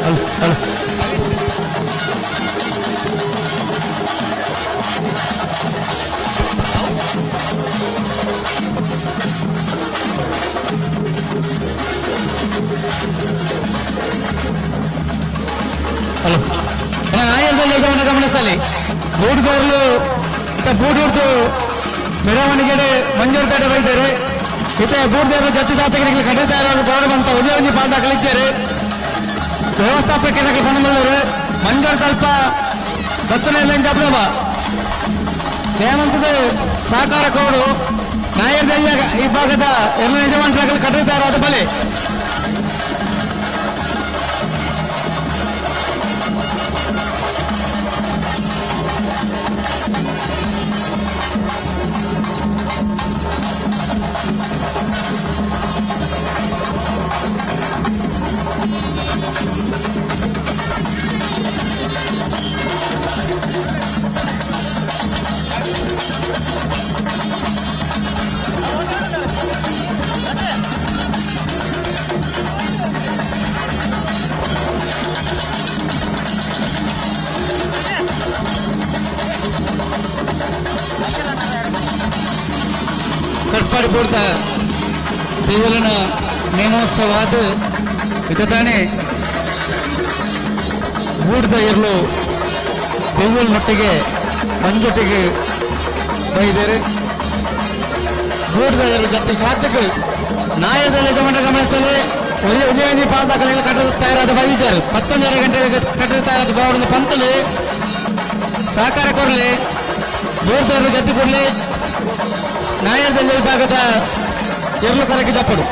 Hello hello hello. ನಾಯರ್ದಲ್ಲಿ ಯಜಮಾನ ಗಮನಿಸಲಿ. ಬೂಟ್ದವರು ಇತ್ತ ಬೂಟ್ ಮೆರವಣಿಗೆ ಮಂಜೂರು ತಡೆ ಬೈತಾರೆ. ಇತ್ತ ಬೂಟ್ದವರು ಜತ್ತಿ ಸಾತಕರಿಗೆ ಕಟ್ಟಿದ್ದಾರೆ ಬರೋಡು ಬಂತ ಒಂದೇ ಒಂಜಿ ಪಾದ ಕಳಿಚಾರೆ. ವ್ಯವಸ್ಥಾಪಕರಿಗೆ ಪಣಂದುಳ್ಳರು ಮಂಜೂರು ತಲ್ಪ ಬತ್ತನೆ ಜಪ್ಲಬ ಹೇಮಂತದ ಸಹಕಾರ ಕೋಡು. ನಾಯರ್ದಳ್ಳ ಈ ಭಾಗದ ಎಲ್ಲ ಯಜಮಾನರಾಗಲು ಕಟ್ಟಿದ್ದಾರೆ ಅದು ಬಲೆ. ಕಟ್ಪಾಡಿ ಬೋರ್ದ ದೇವಲನ ನೇಮೋತ್ಸವ ಅದು ಇದ್ದಾನೆ. ಬೂಡ್ದ ಇರಲು ದೆವ್ವಲ್ನೊಟ್ಟಿಗೆ ಮಂಜೊಟ್ಟಿಗೆ ಬೈದರೆ ಬೂಡ್ದ ಇರಲು ಜೊತೆ ಸಾಧಕ. ನಾಯಕದಲ್ಲಿ ಯಜಮಾನರ ಗಮನಿಸಲಿ ಒಂದೇ ಒಂದೇ ಪಾದ ಕಟ್ಟದ ತಯಾರಾದ ಬೈಜಾರು 11:30 ಗಂಟೆ ಕಟ್ಟದ ತಯಾರಾದ ಬಾವಡದ ಪಂತಲು ಸಹಕಾರ ಕೊರಲಿ ದೂರದವರು ಜೊತೆ ಕೊಡಲಿ. ನಾಯಕದಲ್ಲಿ ವಿಭಾಗದ ಎರಲು ಕರಕ್ಕೆ ಜಪ್ಪಡು.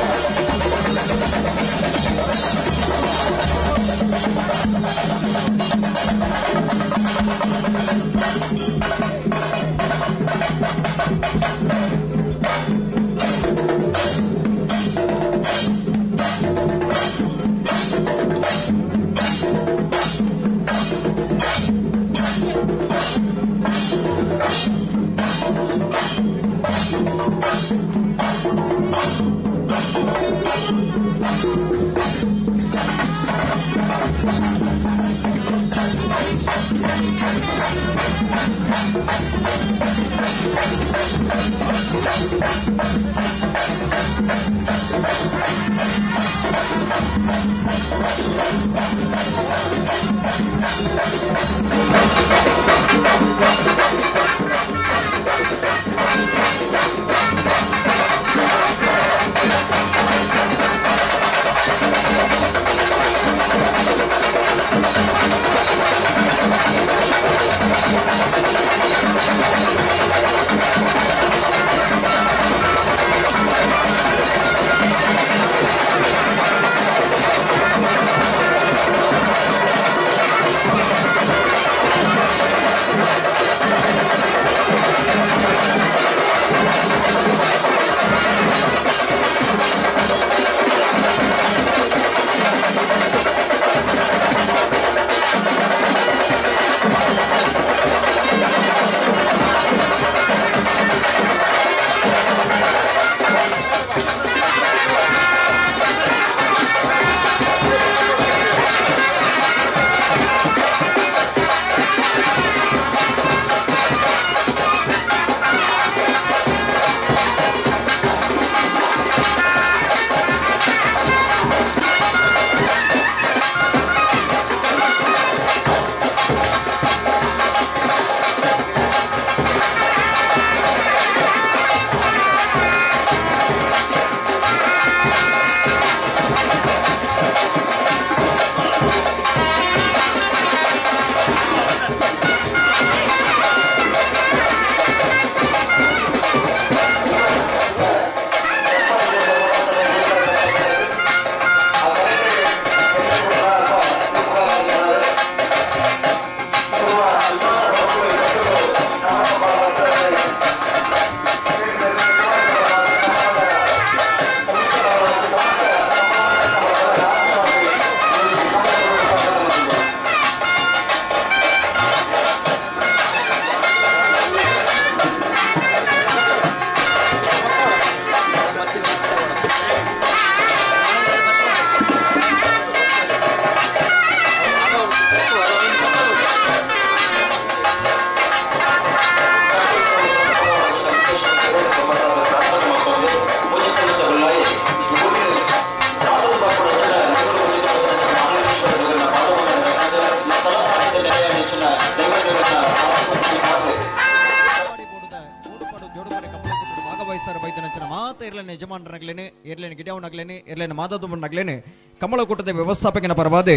ಯಜಮಾನರಾಗ್ಲೇನೆ ಎರ್ಲೇನು ಗಿಡವನಾಗ್ಲೇನೆ ಎರ್ಲೇನು ಮಾಧವನಾಗ್ಲೇನೆ ಕಮಲಕೂಟದ ವ್ಯವಸ್ಥಾಪಕನ ಪರವಾದ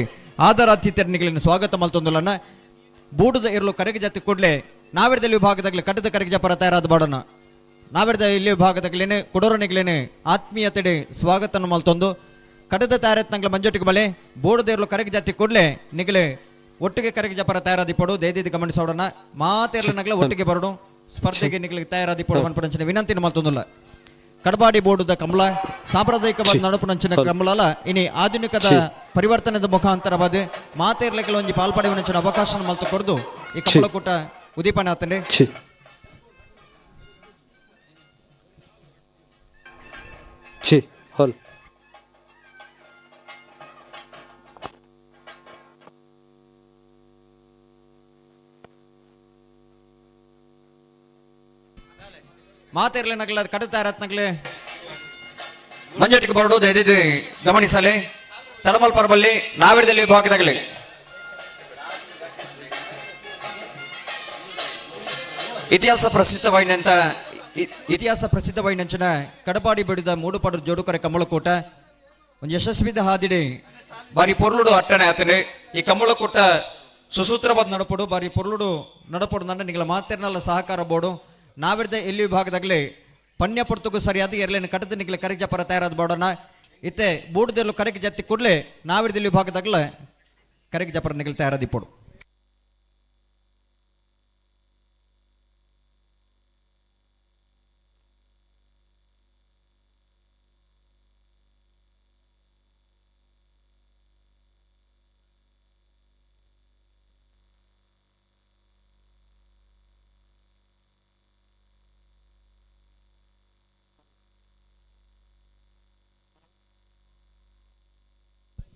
ಆದರಾತಿಥ್ಯನಿಗಳನ್ನು ಸ್ವಾಗತ ಮಲ್ತೊಂದುಲನ್ನ ಬೂಡದ ಇರಲು ಕರೆಗೆ ಜಾತಿ ಕೂಡಲೇ ನಾವಿರದಲ್ಲಿ ವಿಭಾಗದಾಗಲಿ ಕಟ್ಟದ ಕರೆಗೆ ಜಪರ ತಯಾರಾದ ಬಾಡೋಣ. ನಾವಿರದ ಇಲ್ಲಿ ವಿಭಾಗದಾಗಲೇನೆ ಕೊಡೋರನಿಗ್ಲೇನೆ ಆತ್ಮೀಯತೆಡೆ ಸ್ವಾಗತ ಮಲ್ತೊಂದು ಕಟ್ಟದ ತಯಾರತ್ನಂಗ್ಲ ಮಂಜೊಟ್ಟಿಗೆ ಬಲೆ ಬೋಡದ ಇರಲು ಕರೆಗೆ ಜಾತಿ ಕೂಡಲೇ ನಿಗಲೆ ಒಟ್ಟಿಗೆ ಕರೆಗೆ ಜಪರ ತಯಾರಾದಿಪಡು ದಯದಿದ್ದು ಗಮನಿಸೋಡೋಣ. ಮಾತೆರ್ಲನಗ್ಲ ಒಟ್ಟಿಗೆ ಬರೋಡು ಸ್ಪರ್ಧೆಗೆ ನಿಗಲಿಗೆ ತಯಾರಾದಿಪಡು ಮನ್ಪಡಂಚಿನ ವಿನಂತಿನ ಮಲ್ತೊಂದುಲ್ಲ. ಕಡಬಾಡಿ ಬೋರ್ಡುದ ಕಮಲ ಸಾಂಪ್ರದಾಯಿಕವಾದ ನಡಪುನಂಚಿನ ಕಮಲಲ ಇನಿ ಆಧುನಿಕದ ಪರಿವರ್ತನೆದ ಮುಖಾಂತರವಾದ ಮಾತೆರ್ಲಕ್ಕೆ ಒಂಜಿ ಪಾಲ್ಪಡೆವನಂಚಿನ ಅವಕಾಶ ಮಲ್ತು ಕೊರ್ದು ಈ ಕಮಲಕೂಟ ಉದೀಪನ ಆತಂಡೆ. ಹಲ್ ಮಾತೆರ್ಲೆ ನಗಲ ಕಡತ ರತ್ನಗ್ಲೆ ಮಂಜಟಿಗೆ ಬರಡು ದಯದಿದ್ದು ಗಮನಿಸಲೆ ತಡಮಲ್ ಪರಬಲ್ಲಿ ನಾವಿರದಲ್ಲಿ ವಿಭಾಗದಾಗಲಿ ಇತಿಹಾಸ ಪ್ರಸಿದ್ಧವಾಯಿನಂತ ಇತಿಹಾಸ ಪ್ರಸಿದ್ಧವಾಯಿನಂಚಿನ ಕಡಪಾಡಿ ಬಿಡಿದ ಮೂಡುಪಾಡು ಜೋಡುಕರೆ ಕಮಲಕೂಟ ಒಂದು ಯಶಸ್ವಿದ ಹಾದಿಡಿ ಬಾರಿ ಪೊರ್ಲುಡು ಅಟ್ಟಣೆ ಆತನೆ. ಈ ಕಮಲಕೂಟ ಸುಸೂತ್ರವಾದ ನಡಪಡು, ಬಾರಿ ಪೊರ್ಲುಡು ನಡಪಡು. ನನ್ನ ನಿಗಳ ಮಾತೆರ್ನಲ್ಲ ಸಹಕಾರ ಬೋಡು. ನಾವಿರ್ದ ಎಲ್ಲಿ ವಿಭಾಗದಾಗಲಿ ಪಣ್ಯ ಪೊರ್ತುಗು ಸರಿಯಾದ ಎರಲೇನು ಕಟದ ನಿಗಳ ಕರೆಕ್ ಜಪರ ತಯಾರಾದ ಬೋಡೋಣ. ಇತ್ತೆ ಬೂಡುದೆಲ್ಲು ಕರೆಕ್ ಜತ್ತಿ ಕೂಡಲೇ ನಾವಿರ್ದ ಎಲ್ಲಿ ವಿಭಾಗದಾಗಲೇ ಕರೆಕ್ ಜಪರ ನಿಗಳ ತಯಾರಾದಿಪ್ಪಡು.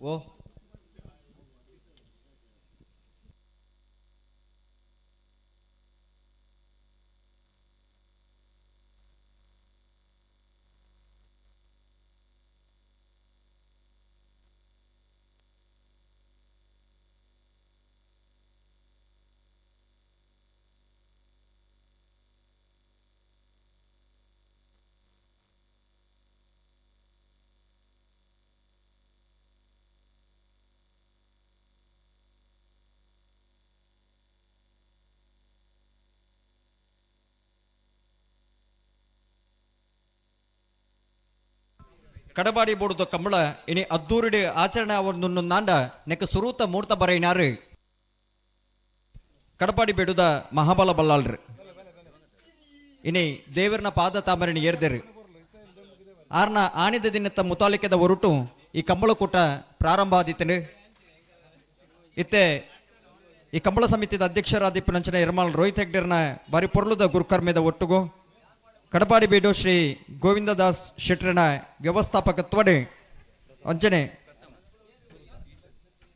ಓ ಕಡಬಾಡಿ ಬೋಡುದ ಕಂಬಳ ಇನಿ ಅದ್ದೂರಿಡಿ ಆಚರಣೆ ಅವರನ್ನು ನಾಂಡ ನೆಕ್ಕ ಸುರೂತ ಮೂರ್ತ ಬರೆಯಿನಾರು ಕಡಪಾಡಿ ಬೇಡುದ ಮಹಾಬಲ ಬಲ್ಲಾಳ್ರು. ಇನಿ ದೇವರನ ಪಾದ ತಾಮರಣಿ ಏರ್ದೆರು. ಆರ್ನ ಆಣಿದ ದಿನತ್ತ ಮುತಾಲಿಕೆದ ಹೊರಟು ಈ ಕಂಬಳಕೂಟ ಪ್ರಾರಂಭ ಆದಿತ್ತನು. ಇತ್ತೆ ಈ ಕಂಬಳ ಸಮಿತಿದ ಅಧ್ಯಕ್ಷರಾದ ನಂಚನ ಎರ್ಮಾಲ್ ರೋಹಿತ್ ಹೆಗ್ಡೆರ್ನ ಬಾರಿ ಪೊರ್ಲುದ ಗುರುಕರ್ಮೆದ ಒಟ್ಟುಗು ಕಡಪಾಡಿ ಬೀಡು ಶ್ರೀ ಗೋವಿಂದದಾಸ್ ಶೆಟ್ಟರನ ವ್ಯವಸ್ಥಾಪಕತ್ವಡೆ ಅಂಚನೆ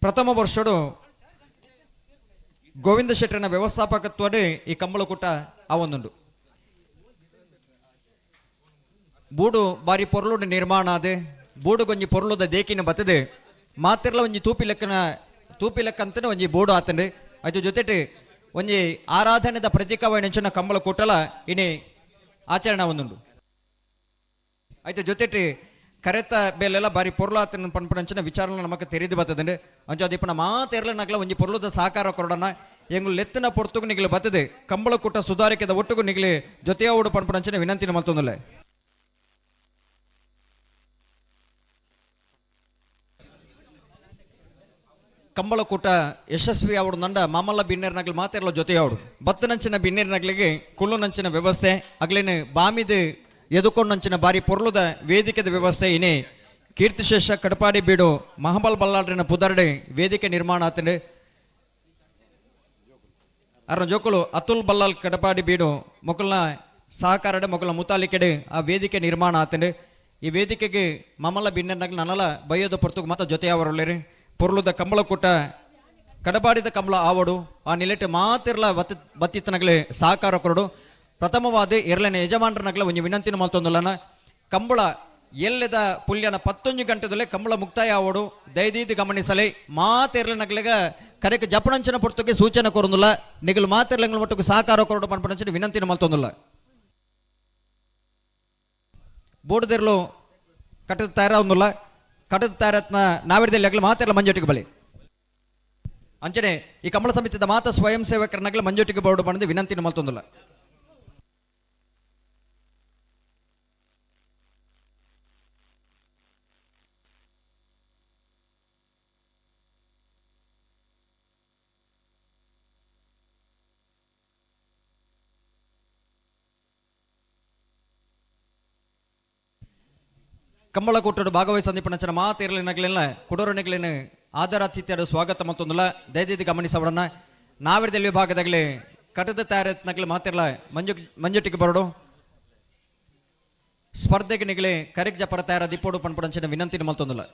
ಪ್ರಥಮ ವರ್ಷಡು ಗೋವಿಂದ ಶೆಟ್ಟರನ ವ್ಯವಸ್ಥಾಪಕತ್ವಡೆ ಈ ಕಂಬಳಕೂಟ ಆವೊಂದುಂಡು. ಬೂಡು ಬಾರಿ ಪೊರ್ಲುಡು ನಿರ್ಮಾಣ ಆದೆ ಬೂಡು ಗೊಂಜಿ ಪೊರ್ಲುದ ದೇಕಿನ ಬತ್ತದೆ ಮಾತಿರ್ಲ ಒಂಜಿ ತೂಪಿ ಲೆಕ್ಕನ ತೂಪಿ ಲೆಕ್ಕಂತನೇ ಒಂಜಿ ಬೋಡು ಆತಂಡು. ಅದು ಜೊತೆಟ್ ಒಂಜಿ ಆರಾಧನೆದ ಪ್ರತೀಕವಾಯಿನಂಚಿನ ಕಂಬಳ ಕೂಟಲ ಇನಿ ಆಚರಣೆ ಒಂದುಂಡು. ಆಯ್ತು ಜೊತೆಟ್ ಕರೆತ ಬೇಲೆಲ್ಲ ಬಾರಿ ಪೊರ್ಲು ಪನ್ಪುನಂಚಿನ ವಿಚಾರನ ನಮಕ್ ತೆರಿದು ಬರ್ತದಂಡು. ಅಂಚ ಅದಿಪ್ಪನ ಮಾತೆರ್ಲ ನಗಲ ಒಂಜಿ ಪೊರ್ಲುದ ಸಹಕಾರ ಕೊರಡನ ಎಂಗುಲು ಲೆತ್ತಿನ ಪೊರ್ತುಗು ನಿಗಲು ಬತ್ತದೆ ಕಂಬಳ ಕೂಟ ಸುಧಾರಿಕೆದ ಒಟ್ಟುಗು ನಿಗಲು ಜೊತೆಯಾವುಡು ಪನ್ಪುನಂಚಿನ ವಿನಂತಿನ ಮಲ್ತೊಂದುಲ್ಲೆ. ಕಂಬಳಕೂಟ ಯಶಸ್ವಿ ಅವಡು ನಂಡ ಮಾಮಲ್ಲ ಬಿನ್ನೇರ್ ನಗಲು ಮಾತೆರ್ಲ ಜೊತೆಯಾವಡು ಬತ್ತನಂಚಿನ ಬಿನ್ನೇರ್ ನಗಲಿಗೆ ಕುಳ್ಳುನಂಚಿನ ವ್ಯವಸ್ಥೆ ಅಗ್ಲೇನು ಬಾಮಿದ ಎದುಕೊಂಡಂಚಿನ ಬಾರಿ ಪೊರ್ಲುದ ವೇದಿಕೆದ ವ್ಯವಸ್ಥೆ ಇನಿ ಕೀರ್ತಿಶೇಷ ಕಡಪಾಡಿ ಬೀಡು ಮಹಬಲ್ ಬಲ್ಲಾಡ್ರಿನ ಪುದರ್ಡೆ ವೇದಿಕೆ ನಿರ್ಮಾಣ ಆತಂಡು. ಅರ್ನ ಜೋಕುಲು ಅತುಲ್ ಬಲ್ಲಾಲ್ ಕಡಪಾಡಿ ಬೀಡು ಮೊಕಲ್ನ ಸಹಕಾರಡೆ ಮೊಕಲ್ನ ಮುತಾಲಿಕೆಡೆ ಆ ವೇದಿಕೆ ನಿರ್ಮಾಣ ಆತಂಡು. ಈ ವೇದಿಕೆಗೆ ಮಮಲ್ಲ ಬಿನ್ನೇರ್ ನಗಲು ನನಲ ಬಯ್ಯೋದ ಪೊರ್ತುಗು ಮಾತ ಜೊತೆಯಾವರುಳ್ಳೇರಿ. ಪೊರ್ಲುದ ಕಂಬಳಕೂಟ ಕಡಪಾಡಿದ ಕಂಬಳ ಆವಡು ಆ ನಿಲೆಟ್ ಮಾತಿರ್ಲ ಬತ್ತಿತ್ತನಗಲೆ ಸಹಕಾರ ಕೊರಡು. ಪ್ರಥಮವಾದ ಎರಲನೆ ಯಜಮಾನರನಗಲ ಒಂಜಿ ವಿನಂತಿನ ಮಲ್ತೊಂದುಲ್ಲನ ಕಂಬಳ ಎಲ್ಲೆದ ಪುಲ್ಯನ 11 ಗಂಟೆದಲ್ಲೇ ಕಂಬಳ ಮುಕ್ತಾಯ ಆವಡು ದಯದೀದಿ ಗಮನಿಸಲಿ. ಮಾತೆರ್ಲನಗಲೆಗ ಕರೆಕ್ ಜಪಣಂಚನ ಪೊರ್ತುಗೆ ಸೂಚನೆ ಕೊರೊಂದುಲ್ಲ ನಿಗಲು ಮಾತೆರ್ಲಂಗಳ ಮಟ್ಟಕ್ಕೆ ಸಹಕಾರ ಕೊರಡು ಪನ್ಪಣಂಚಿನ ವಿನಂತಿನ ಮಲ್ತೊಂದುಲ್ಲ. ಬೋರ್ಡ್ದಿರ್ಲು ಕಟ್ಟದ ತಯಾರಾವೊಂದುಲ್ಲ ಕಟ್ಟದ ತಯಾರತ್ನ ನಾವಿರ್ದಲ್ಲಿ ಅಗಲ ಮಾತೆರ್ಲ ಮಂಜೊಟ್ಟಿಗೆ ಬಲಿ ಅಂಚನೆ ಈ ಕಮಲ ಸಮಿತಿದ ಮಾತ ಸ್ವಯಂ ಸೇವಕರನಗಲ ಮಂಜೊಟ್ಟಿಗೆ ಬೋರ್ಡ್ ಬಂದು ವಿನಂತಿನ ಮಲ್ತೊಂದುಲ್ಲ. ಕಂಬಳಕೂಟಡು ಭಾಗವಹಿಸ ಮಾತಿರಲಿ ನಗಲಿಲ್ಲ ಕುಡೋರ ನಗಲಿನ ಆದರಾತಿಥ್ಯಡು ಸ್ವಾಗತ ಮತ್ತೊಂದುಲ್ಲ ದಯದೀದಿ ಗಮನಿಸವಡನ್ನ. ನಾವಿರ್ದಲ್ಲಿ ವಿಭಾಗದಾಗಲಿ ಕಟದ ತಯಾರತ್ ನಗಲಿ ಮಾತಿರಲ ಮಂಜುಟಿಗೆ ಬರಡು ಸ್ಪರ್ಧೆಗೆ ನಿಗಲಿ ಕರೆಕ್ ಜಪರ ತಯಾರ ದಿಪ್ಪೋಡು ಪನ್ಪುಡಂಚಿನ ವಿನಂತಿನ ಮಲ್ತೊಂದುಲ್ಲ.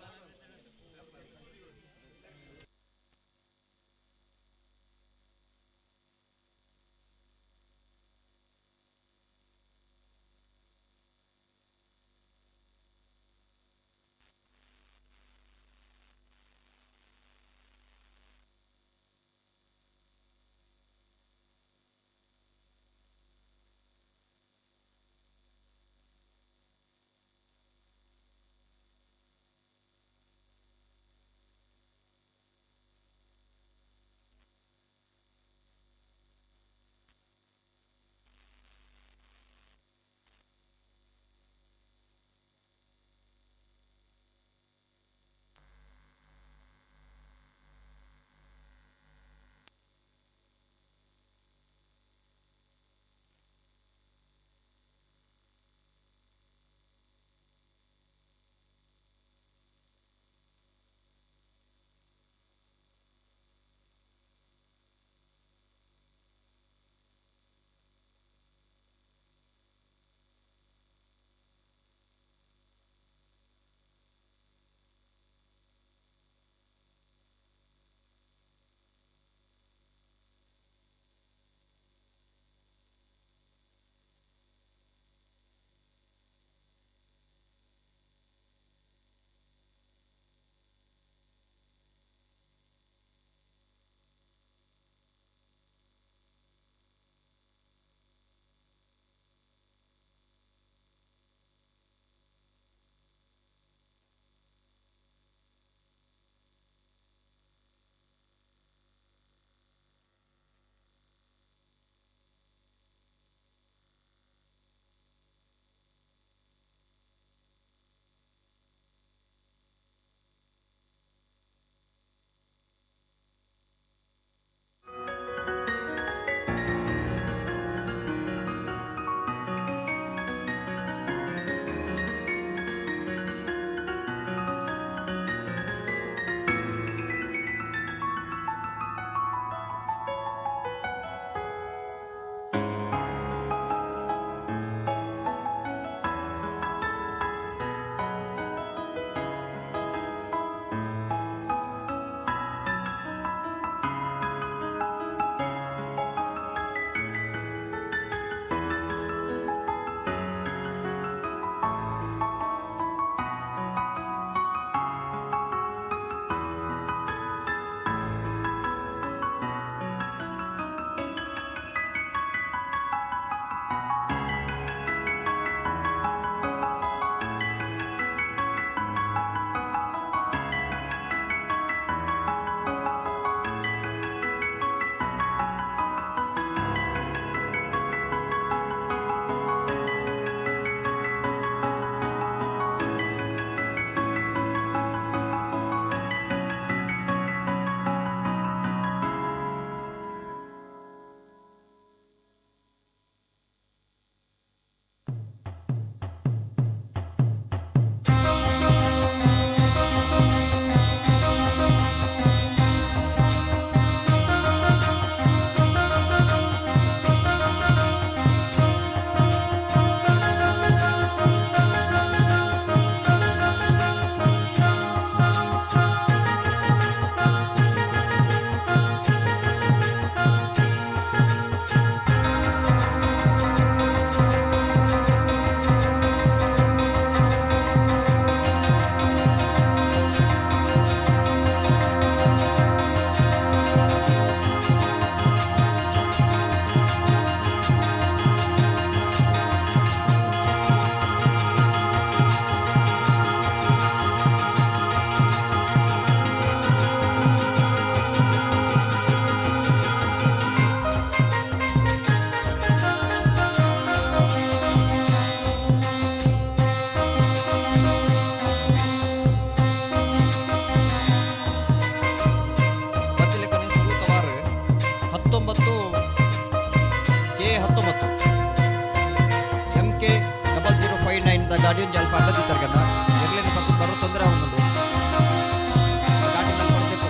ಗಾಡಿ ಒಂಜಿ ಅಲ್ಪ ಅಡ್ಡ ದಿತ್ತರ್ಗನ್ನ ಎರ್ಲೇನು ಪತ್ತು ಬರೋ ತೊಂದರೆ ಆವೊಂದುಂಡು. ಗಾಡಿ ಅಲ್ಪ ದೆಪ್ಪು.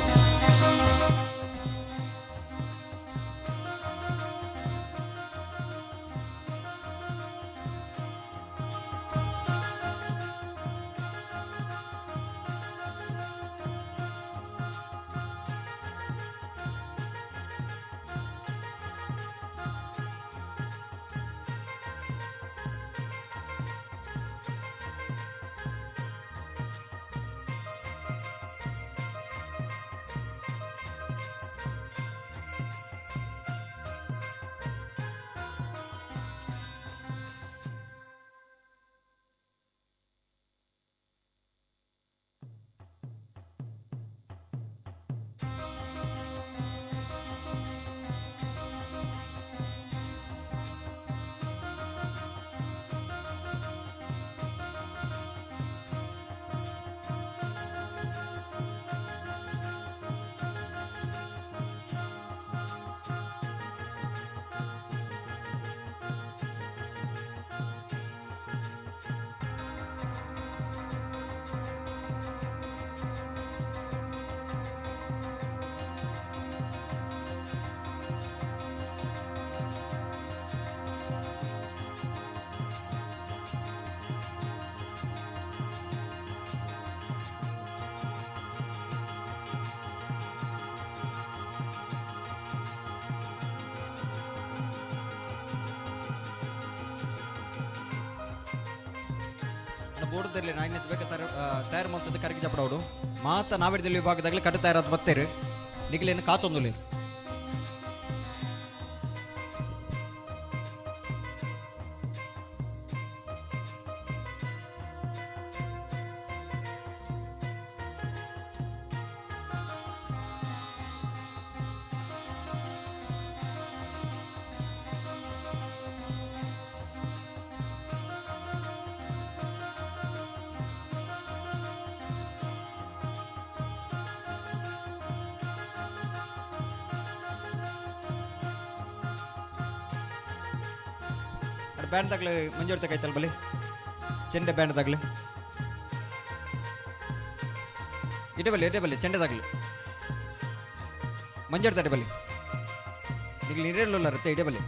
ಬೋರ್ಡ್ದಲ್ಲಿ ನಾಯಿನ ಬೇಕ ತಯಾರು ಮಲ್ತದ ಕರಗಿ ಜಪಡೋಡು ಮಾತ ನಾವಿಡದಲ್ಲಿ ವಿಭಾಗದಾಗಲಿ ಕಟ್ಟ ತಯಾರಾದ ಬತ್ತೇರು ನಿಗಲೇನು ಕಾತೊಂದುಲಿ. ಬ್ಯಾಂಡ್ ತಗ್ಲು ಮಂಜೂರು ತಕೈತಲ್ ಬಲಿ ಚೆಂಡೆ ಬ್ಯಾಂಡ್ ತಗ್ಲು ಇಡೆ ಬಲಿ ಇಡೆ ಬಲಿ ಚೆಂಡೆ ತಗ್ಲು ಮಂಜೂರು ತಡೆ ಬಲಿ ನಿಗ್ಲು ನೀರೇಳುಲ್ಲ ರತ್ತೆ ಇಡೆ ಬಲಿ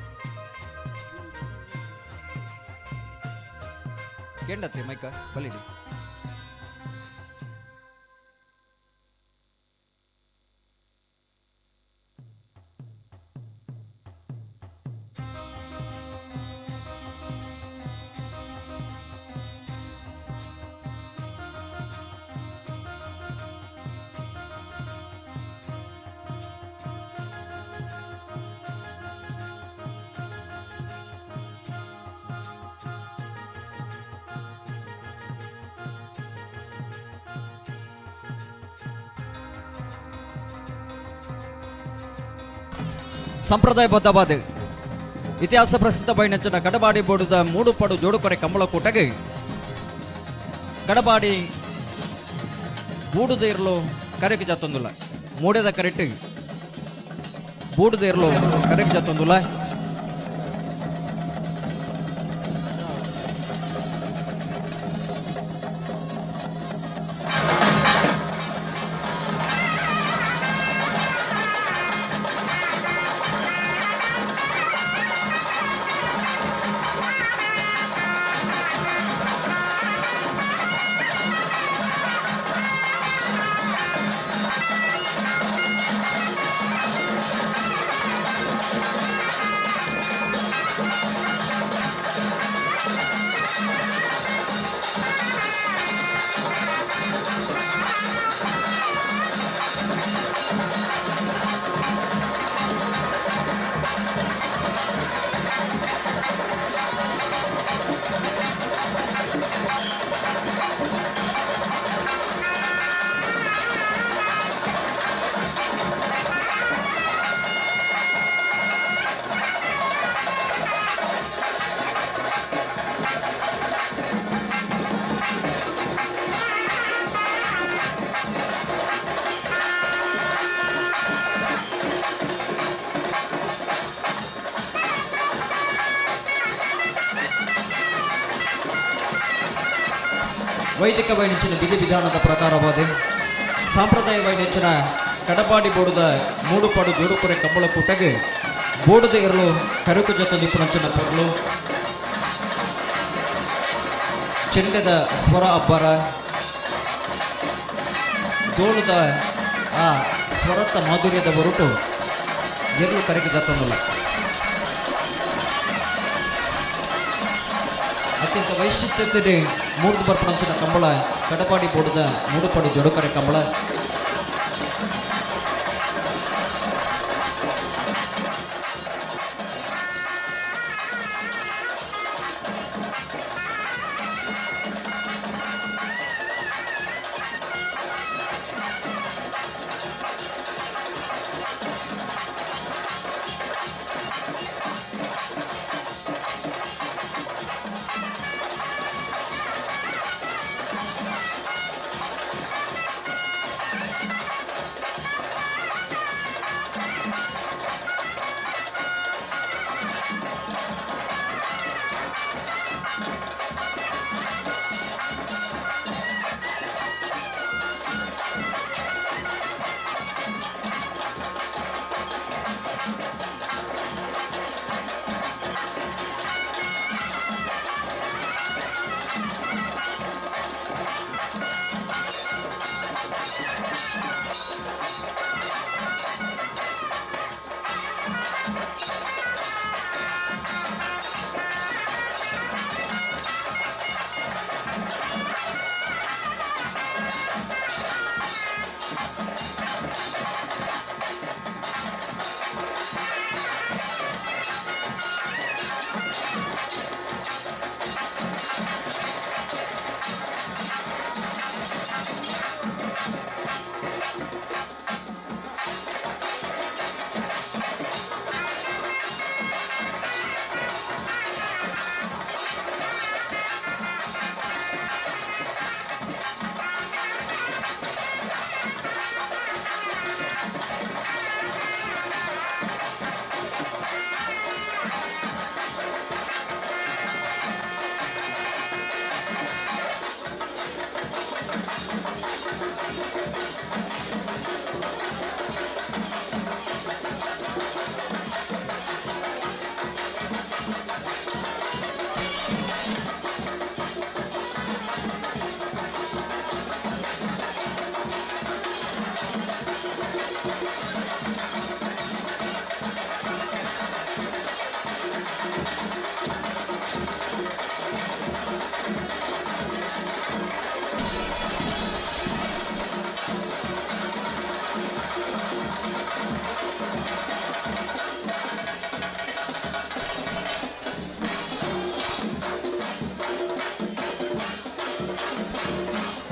ಕೇಂಡತ್ತೆ ಮೈಕ ಬಲಿ ಇಡಿ. ಸಂಪ್ರದಾಯಬದ್ಧವಾದ ಇತಿಹಾಸ ಪ್ರಸಿದ್ಧ ಬೈನಂಚಿನ ಕಡಬಾಡಿ ಬೋಡುದ ಮೂಡುಪಡು ಜೋಡುಕೊರೆ ಕಂಬಳಕೂಟಗೆ ಕಡಬಾಡಿ ಬೂಡುದ ಇರಲು ಕರೆಗೆ ಜತ್ತೊಂದುಲ್ಲ ಮೂಡೆದ ಕರೆಟ್ ಬೂಡುದ ಇರಲು ಕರೆಗೆ ಜತ್ತೊಂದುಲ್ಲ. ವೈದಿಕ ವೈಣಿಂಚಿನ ವಿಧಿ ವಿಧಾನದ ಪ್ರಕಾರವಾದ ಸಾಂಪ್ರದಾಯ ವೈಣಿಂಚಿನ ಕಡಪಾಡಿ ಬೋಡುದ ಮೂಡುಪಾಡು ಜೋಡುಕೊರೆ ಕಂಬಳ ಕೂಟಗೆ ಬೋಡುದ ಇರಲು ಕರುಕು ಜೊತೆ ನಿಪುಣಂಚಿನ ಪೊರ್ಲು ಚೆಂಡೆದ ಸ್ವರ ಅಬ್ಬರ ದೋಳದ ಆ ಸ್ವರತ ಮಾಧುರ್ಯದ ಹೊರಟು ಎರಲು ಕರೆಗೆ ಜತ್ತೊಂದಲ್ಲ. ಅತ್ಯಂತ ವೈಶಿಷ್ಟ್ಯತೆ ಮೂರ್ದು ಬರ್ಪಣಂಚಿನ ಕಂಬಳ ಕಡಪಾಡಿ ಬೋಡದ ಮೂಡುಪಾಡು ಜೊಡುಕರೆ ಕಂಬಳ.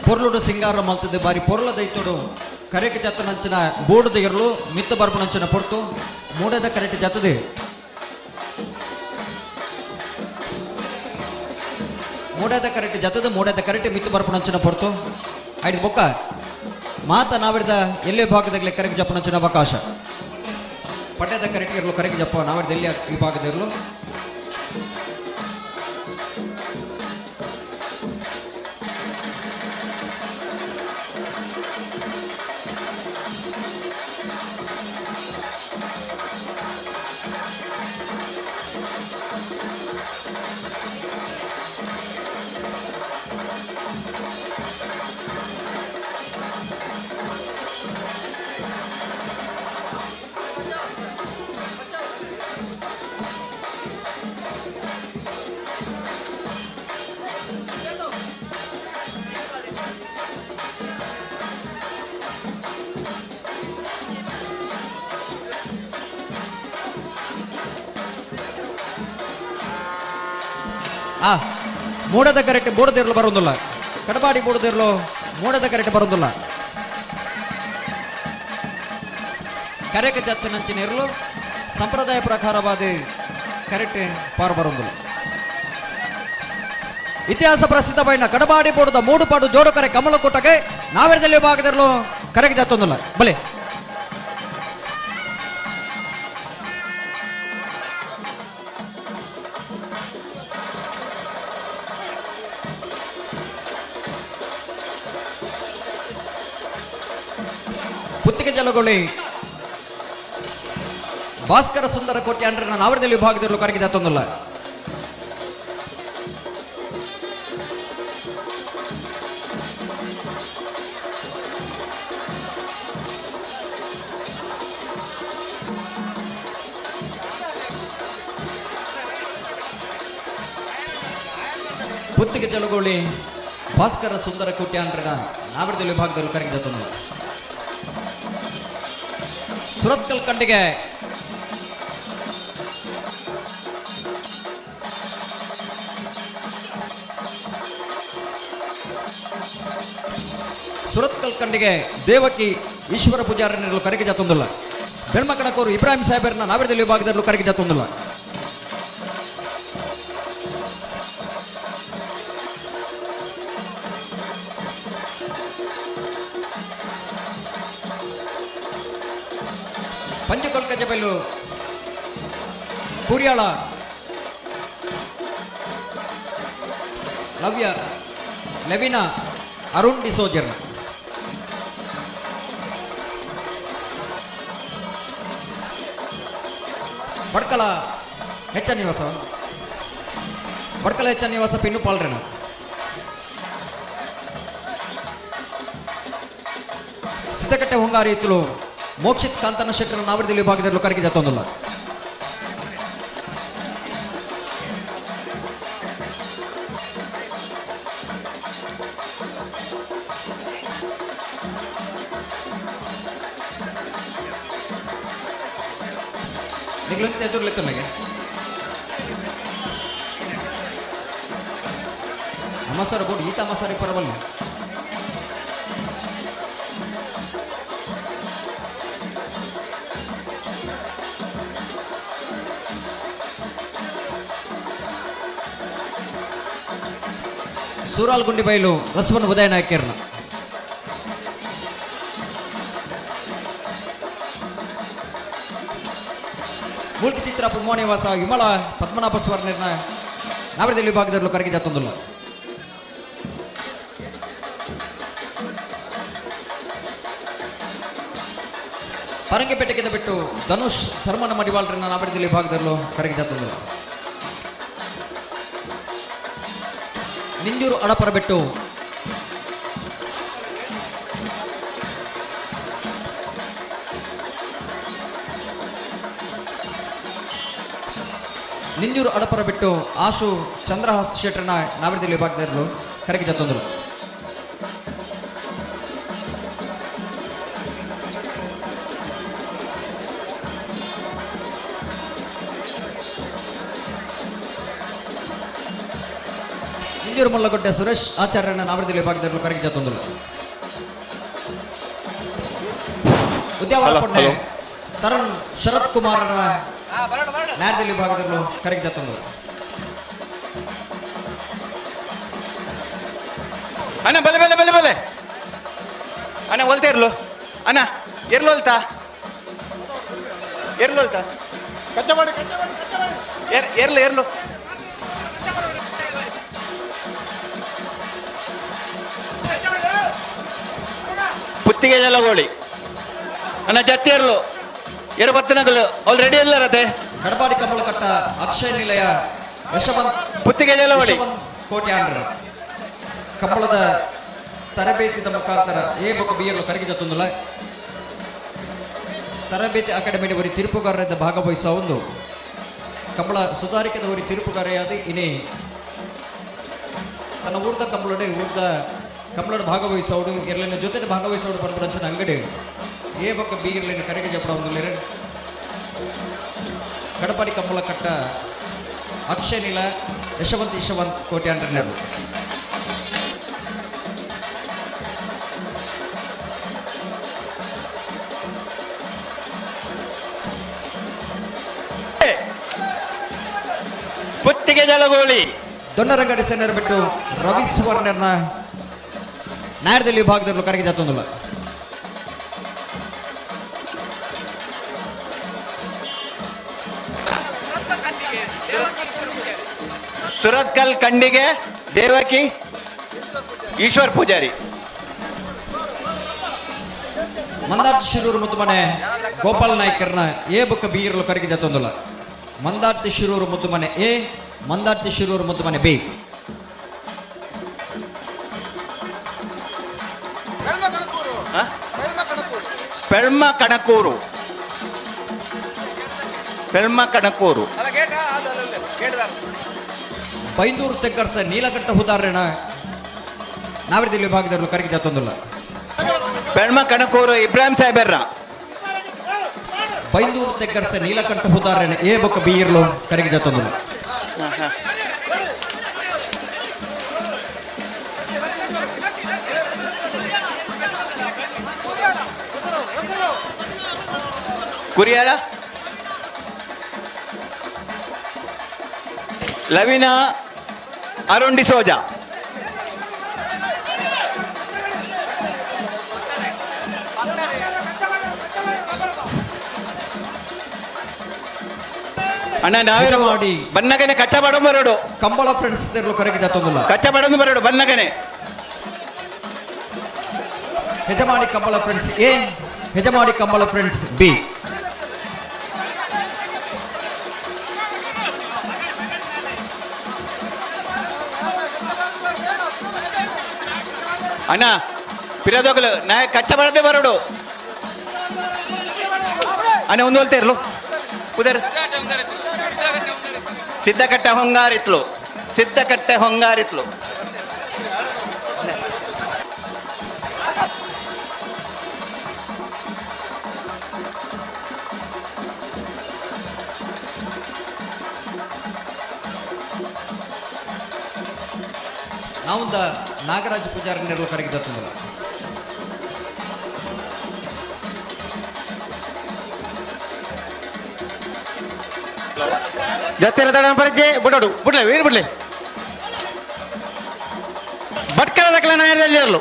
ಪೊರ್ಲುಡು ಸಿಂಗಾರ ಮಲ್ತದೆ ಬಾರಿ ಪೊರ್ಲ ದೈತೊಡು ಕರೆಕ್ ಜತ್ತನಂಚಿನ ಬೋಡುದ ಇರಲು ಮಿತ್ತ ಬರ್ಪಣಂಚಿನ ಪೊರ್ತು ಮೂಡದ ಕರೆಟ್ ಜತ್ತದೆ ಮೂಡದ ಕರೆಟ್ ಜತದ ಮೂಡದ ಕರೆಟ್ ಮಿತ್ತ ಬರ್ಪಣಂಚಿನ ಪೊರ್ತು ಐದು ಬೊಕ್ಕ ಮಾತ ನಾವಿಡ್ದ ಎಲ್ಲೇ ಭಾಗದಾಗಲೇ ಕರೆಕ್ ಜಪ್ಪನಂಚಿನ ಅವಕಾಶ. ಪಡ್ಯದ ಕರೆಟ್ ಇರಲು ಕರೆಕ್ ಜಪ್ಪ ನಾವಿಡ್ದ ಎಲ್ಲಿ ಈ ಭಾಗದ ಇರಲು. ಆ ಮೂಡದ ಕರೆಕ್ಟ್ ಬೋಡದಿರ್ಲು ಬರೋದಿಲ್ಲ, ಕಡಪಾಡಿ ಬೋಡದಿರ್ಲು ಮೂಡದ ಕರೆಕ್ಟ್ ಬರೋದಿಲ್ಲ. ಕರೆಕ್ ಜತ್ತನಂಚಿನ ಇರಲು ಸಂಪ್ರದಾಯ ಪ್ರಕಾರವಾದ ಕರೆಕ್ಟ್ ಪಾರು ಬರೋದಿಲ್ಲ. ಇತಿಹಾಸ ಪ್ರಸಿದ್ಧ ಬಣ್ಣ ಕಡಪಾಡಿ ಬೋಡದ ಮೂಡುಪಾಡು ಜೋಡುಕರೆ ಕಮಲಕೂಟಕ್ಕೆ ನಾವೆರದಲ್ಲಿ ಭಾಗದಿರಲು ಕರೆಗೆ ಜತ್ತೊಂದಿಲ್ಲ ಬಲೆ. ಪುತ್ತಿಗೆ ಜಲಗೋಳಿ ಭಾಸ್ಕರ ಸುಂದರ ಕೋಟ್ಯಾಂಡ್ರನ ನಾವರದಲ್ಲಿ ವಿಭಾಗದಲ್ಲಿ ಕರಗಿ ಜಾತೊಂದುಲ್ಲ. ಪುತ್ತಿಗೆ ಜಲಗೋಳಿ ಭಾಸ್ಕರ ಸುಂದರ ಕೋಟ್ಯಾಂಡ್ರನ ನಾವರದಲ್ಲಿ ವಿಭಾಗದಲ್ಲಿ ಕರಗಿ ಜಾತೊಂದುಲ್ಲ. ಸುರತ್ಕಲ್ ಕಂಡಿಗೆ ಸುರತ್ಕಲ್ ಕಂಡಿಗೆ ದೇವಕಿ ಈಶ್ವರ ಪೂಜಾರನಿರಲು ಕರಗಿ ಜಾತೊಂದುಲ್ಲ. ಬೆಳ್ಮಕಣಕೋರು ಇಬ್ರಾಹಿಂ ಸಾಹೇಬರನ್ನ ನಾವರದಲ್ಲಿ ವಿಭಾಗದಲ್ಲೂ ಕರಗಿ ಜಾತೊಂದುಲ್ಲ. ಪಂಚಕೊಲ್ಕ ಜಬೆಲು ಕೂರ್ಯಾಳ ಲವ್ಯ ಲೆವಿನಾ ಅರುಣ್ ಡಿಸೋಜರ್ನ. ಬಡ್ಕಲ ಹೆಚ್ಚ ನಿವಾಸ, ಬಡ್ಕಲ ಹೆಚ್ಚ ನಿವಾಸ ಪಿನ್ನು ಪಾಲ್ರೇನ. ಸಿದ್ದಕಟ್ಟೆ ಹೊಂಗಾರಿ ಇತ್ತಲು ಮೋಕ್ಷಿತ್ ಕಾಂತನ ಶೆಟ್ಟರ ನಾವರದಲ್ಲಿ ವಿಭಾಗದಲ್ಲಿ ಕರಗಿ ಜಾತೊಂದುಲ್ಲ. ನಿಗ್ಲಂತ ಎದುರ್ಲಿತ್ತಲ್ಲಿಗೆ ಅಮಸರ ಬೋರ್ಡ್ ಈತ ಅಮಸರಿ ಪರವಲ್ಲ. ಸೂರಾಲ್ಗುಂಡಿ ಬೈಲು ರಸವನ್ ಉದಯ ನಾಯಕರ್ನ. ಮೂಲ್ಕಿ ಚಿತ್ರ ಪುನ್ಮೋನಿವಾಸ ವಿಮಲ ಪದ್ಮನಾಭ ಸ್ವರ್ಣರ್ನ ನಾವರದಲ್ಲಿ ವಿಭಾಗದಲ್ಲೂ ಕರಗಿ ಜಾತೊಂದುಲ್ಲ. ಪರಂಗಿಪೇಟೆಗೆ ಬಿಟ್ಟು ಧನುಷ್ ಧರ್ಮನ ಮಡಿವಾಳ್ರನ್ನ ನಾವರದಲ್ಲಿ ವಿಭಾಗದಲ್ಲೂ ಕರಗಿ ಜಾತೊಂದುಲ್ಲ. ನಿಂಜೂರು ಅಡಪರ ಬಿಟ್ಟು ನಿಂಜೂರು ಅಡಪರ ಬಿಟ್ಟು ಆಶು ಚಂದ್ರಹಾಸ್ ಶೆಟ್ಟರ್ನ ನಾವರದಲ್ಲಿ ವಿಭಾಗದಲ್ಲೂ ಕರಗಿ ಜಾತೊಂದರು. ನಿಂಜೂರು ಮುಲ್ಲಗೊಡ್ಡೆ ಸುರೇಶ್ ಆಚಾರ್ಯನ ನಾವರದಲ್ಲಿ ವಿಭಾಗದಲ್ಲೂ ಕರಗಿ ಜಾತೊಂದರು. ಉದ್ಯಾವರ ಹಲೋ, ಪೊಣ್ಣೆ ಹಲೋ. ತರುಣ್ ಶರತ್ ಕುಮಾರನ ನ್ಯಾಯದಲ್ಲಿ ವಿಭಾಗದಲ್ಲೂ ಕರಗಿ ಜಾತೊಂದರು. ಅಣ್ಣ, ಬಲೆ ಬಲೆ ಬಲೆ ಬಲೆ ಅಣ್ಣ, ಒಲ್ತಾ ಇರ್ಲು ಅಣ್ಣ, ಎರ್ಲು ಒಲ್ತಾ, ಎರ್ಲು ಒಲ್ತಾ, ಎರ್ಲು ಎರ್ಲು. ಪುತ್ತಿಗೆ ಜಲಗೋಳಿ ಅಣ್ಣ, ಜತ್ತಿ ಎರ್ಲು ಎರು ಬತ್ತನಗಲು ಆಲ್ರೆಡಿ ಎಲ್ಲ ರತೆ. ಕಡಬಾಡಿ ಕಮಲಕಟ್ಟ ಅಕ್ಷಯ ನಿಲಯ ಯಶವಂತ್ ಪುತ್ತಿಗೆ ಜಲಗೋಳಿ ಯಶವಂತ್ ಕೋಟ್ಯಾಂಡ್ರ ಕಂಬಳದ ತರಬೇತಿದ ಮುಖಾಂತರ ಎ ಬೊಕ್ಕ ಬಿ ಎಲ್ ಕರಗಿ ಜೊತ್ತೊಂದುಲ್ಲ. ತರಬೇತಿ ಅಕಾಡೆಮಿ ಒರಿ ತೀರ್ಪುಗಾರರಿಂದ ಭಾಗವಹಿಸುವ ಒಂದು ಕಂಬಳ ಸುಧಾರಿಕದ ಒರಿ ತೀರ್ಪುಗಾರೆಯಾದ ಇನಿ ತನ್ನ ಊರ್ದ ಕಂಬಳಡೆ ಊರ್ದ ಕಂಬಳಡ್ ಭಾಗವಹಿಸೋಡು ಎರಲಿನ ಜೊತೆ ಭಾಗವಹಿಸೋಡು ಪನ್ಪುಡಂಚಿನ ಅಂಗಡಿ ಎ ಬೊಕ್ಕ ಬಿ ಇರ್ಲಿನ ಕರೆಗೆ ಜಪಡ ಒಂದು ಕಡಪಾಡಿ ಕಂಬಳ ಕಟ್ಟ ಅಕ್ಷಯ ನಿಲ ಯಶವಂತ್ ಯಶವಂತ್ ಕೋಟ್ಯಾಂಡ್ರನರು. ಪುತ್ತಿಗೆ ಜಲಗೋಳಿ ದೊಣ್ಣರಂಗಡಿ ಸೆನ್ನರ್ ಬಿಟ್ಟು ರವಿ ಸುವರ್ಣರ್ನ ನಾಯರದಲ್ಲಿ ವಿಭಾಗದಲ್ಲಿ ಕರಗಿ ಜಾತೊಂದುಲ್ಲ. ಸುರತ್ಕಲ್ ಖಂಡಿಗೆ ದೇವಕಿ ಈಶ್ವರ್ ಪೂಜಾರಿ. ಮಂದಾರ್ತಿ ಶಿರೂರು ಮುದ್ದುಮನೆ ಗೋಪಾಲ್ ನಾಯ್ಕರ್ನ ಎ ಬೊಕ್ಕ ಬಿ ಇರಲು ಕರಗಿ ಜತ್ತೊಂದುಲ್ಲ. ಮಂದಾರ್ತಿ ಶಿರೂರು ಮುದ್ದುಮನೆ ಎ, ಮಂದಾರ್ತಿ ಶಿರೂರು ಮುದ್ದುಮನೆ ಬಿ. ಪೆಳ್ಮ ಕಣಕೂರು, ಪೆಳ್ಮ ಕಣಕೂರು. ಬೈಂದೂರು ತೆಕ್ಕರ್ಸ ನೀಲಕಂಠ ಹುದಾರಣ ನಾವಿರದಲ್ಲಿ ವಿಭಾಗದಲ್ಲಿ ಕರಗಿ ಜತ್ತೊಂದುಲ್ಲ. ಪೆಳ್ಮ ಕಣಕೂರು ಇಬ್ರಾಹಿಂ ಸಾಹೇಬರ್ನ. ಬೈಂದೂರು ತೆಕ್ಕರ್ಸ ನೀಲಕಂಠ ಹುದಾರಣ ಎ ಬೊಕ್ಕ ಬಿ ಇರಲು ಕರಗಿ ಜತ್ತೊಂದುಲ್ಲ. ಕುರಿಯಾಳ ಲವಿನಾ ಅರುಣ್ ಡಿಸೋಜಾ. ಅಣ್ಣ ನಾವೇ ಮಾಡಿ. ಬನ್ನಗನೆ ಕಚ್ಚ ಬಡ ಬರೋಡು. ಕಂಬಳ ಫ್ರೆಂಡ್ಸ್ ಇರಲು ಕರಗಿ ಜತ್ತೊಂದುಲ್ಲ. ಕಚ್ಚ ಬಡಂದು ಬರೋಡು ಬನ್ನಗನೆ. Hejamadi Kambala friends A, Hejamadi Kambala friends B. ಅಣ್ಣ ಪಿರದೋಗಲು ನಾ ಕಚ್ಚ ಬಡದೆ ಬರೋಡು. ಅಣ್ಣ ಒಂದು ಹೊಲ್ತಿರ್ಲು ಉದರ್ ಸಿದ್ದಕಟ್ಟೆ ಹೊಂಗಾರಿತ್ಲು, ಸಿದ್ದಕಟ್ಟೆ ಹೊಂಗಾರಿತ್ಲು. ನಾವೊಂದ ನಾಗರಾಜ ಪೂಜಾರಿ ನೆರಳು ಕರಗಿ ಜತ್ತೊಂದುಲ್ಲ. ಜತ್ತಿರ ತಡ ಪರಿಚಯ ಬಿಡೋಡು ಬಿಡ್ಲೆ ವೀರ್ ಬಿಡ್ಲೆ. ಭಟ್ಕಳ ದಕ್ಕಲ ನಾಯರಲ್ಲಿರಲು.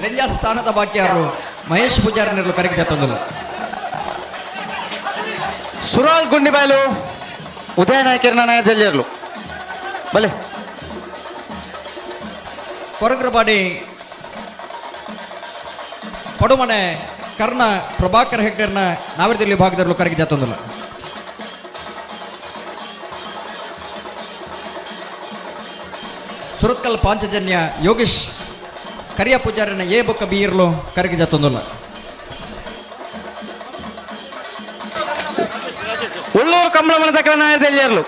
ರೆಂಜಾಲ ಸ್ಥಾನದ ಬಾಕಿಯಾರು ಮಹೇಶ್ ಪೂಜಾರಿ ನೆರಳು ಕರಗಿ ಜತ್ತೊಂದುಲ್ಲ. ಸುರಾಲ್ ಗುಂಡಿಬಾಯಲು ಉದಯ ನಾಯಕರನ ನಾಯರಲ್ಲಿರಲು ಬಲೆ. ಕೊರಗ್ರಬಾಡಿ ಪಡುಮನೆ ಕರ್ಣ ಪ್ರಭಾಕರ್ ಹೆಗ್ಡೆರ್ನ ನಾವಿರದಲ್ಲಿ ವಿಭಾಗದಲ್ಲಿ ಕರಗಿ ಜತ್ತೊಂದುಲ್ಲ. ಸುರತ್ಕಲ್ ಪಾಂಚಜನ್ಯ ಯೋಗೇಶ್ ಕರಿಯ ಪೂಜಾರಿನ ಎ ಬೊಕ್ಕ ಬಿ ಇರಲು ಕರಗಿ ಜತ್ತೊಂದುಲ್ಲ. ಉಳ್ಳೂರು ಕಂಬಳಮನ ದಕ್ಕಲ ನಾಯರಲ್ಲಿರಲು.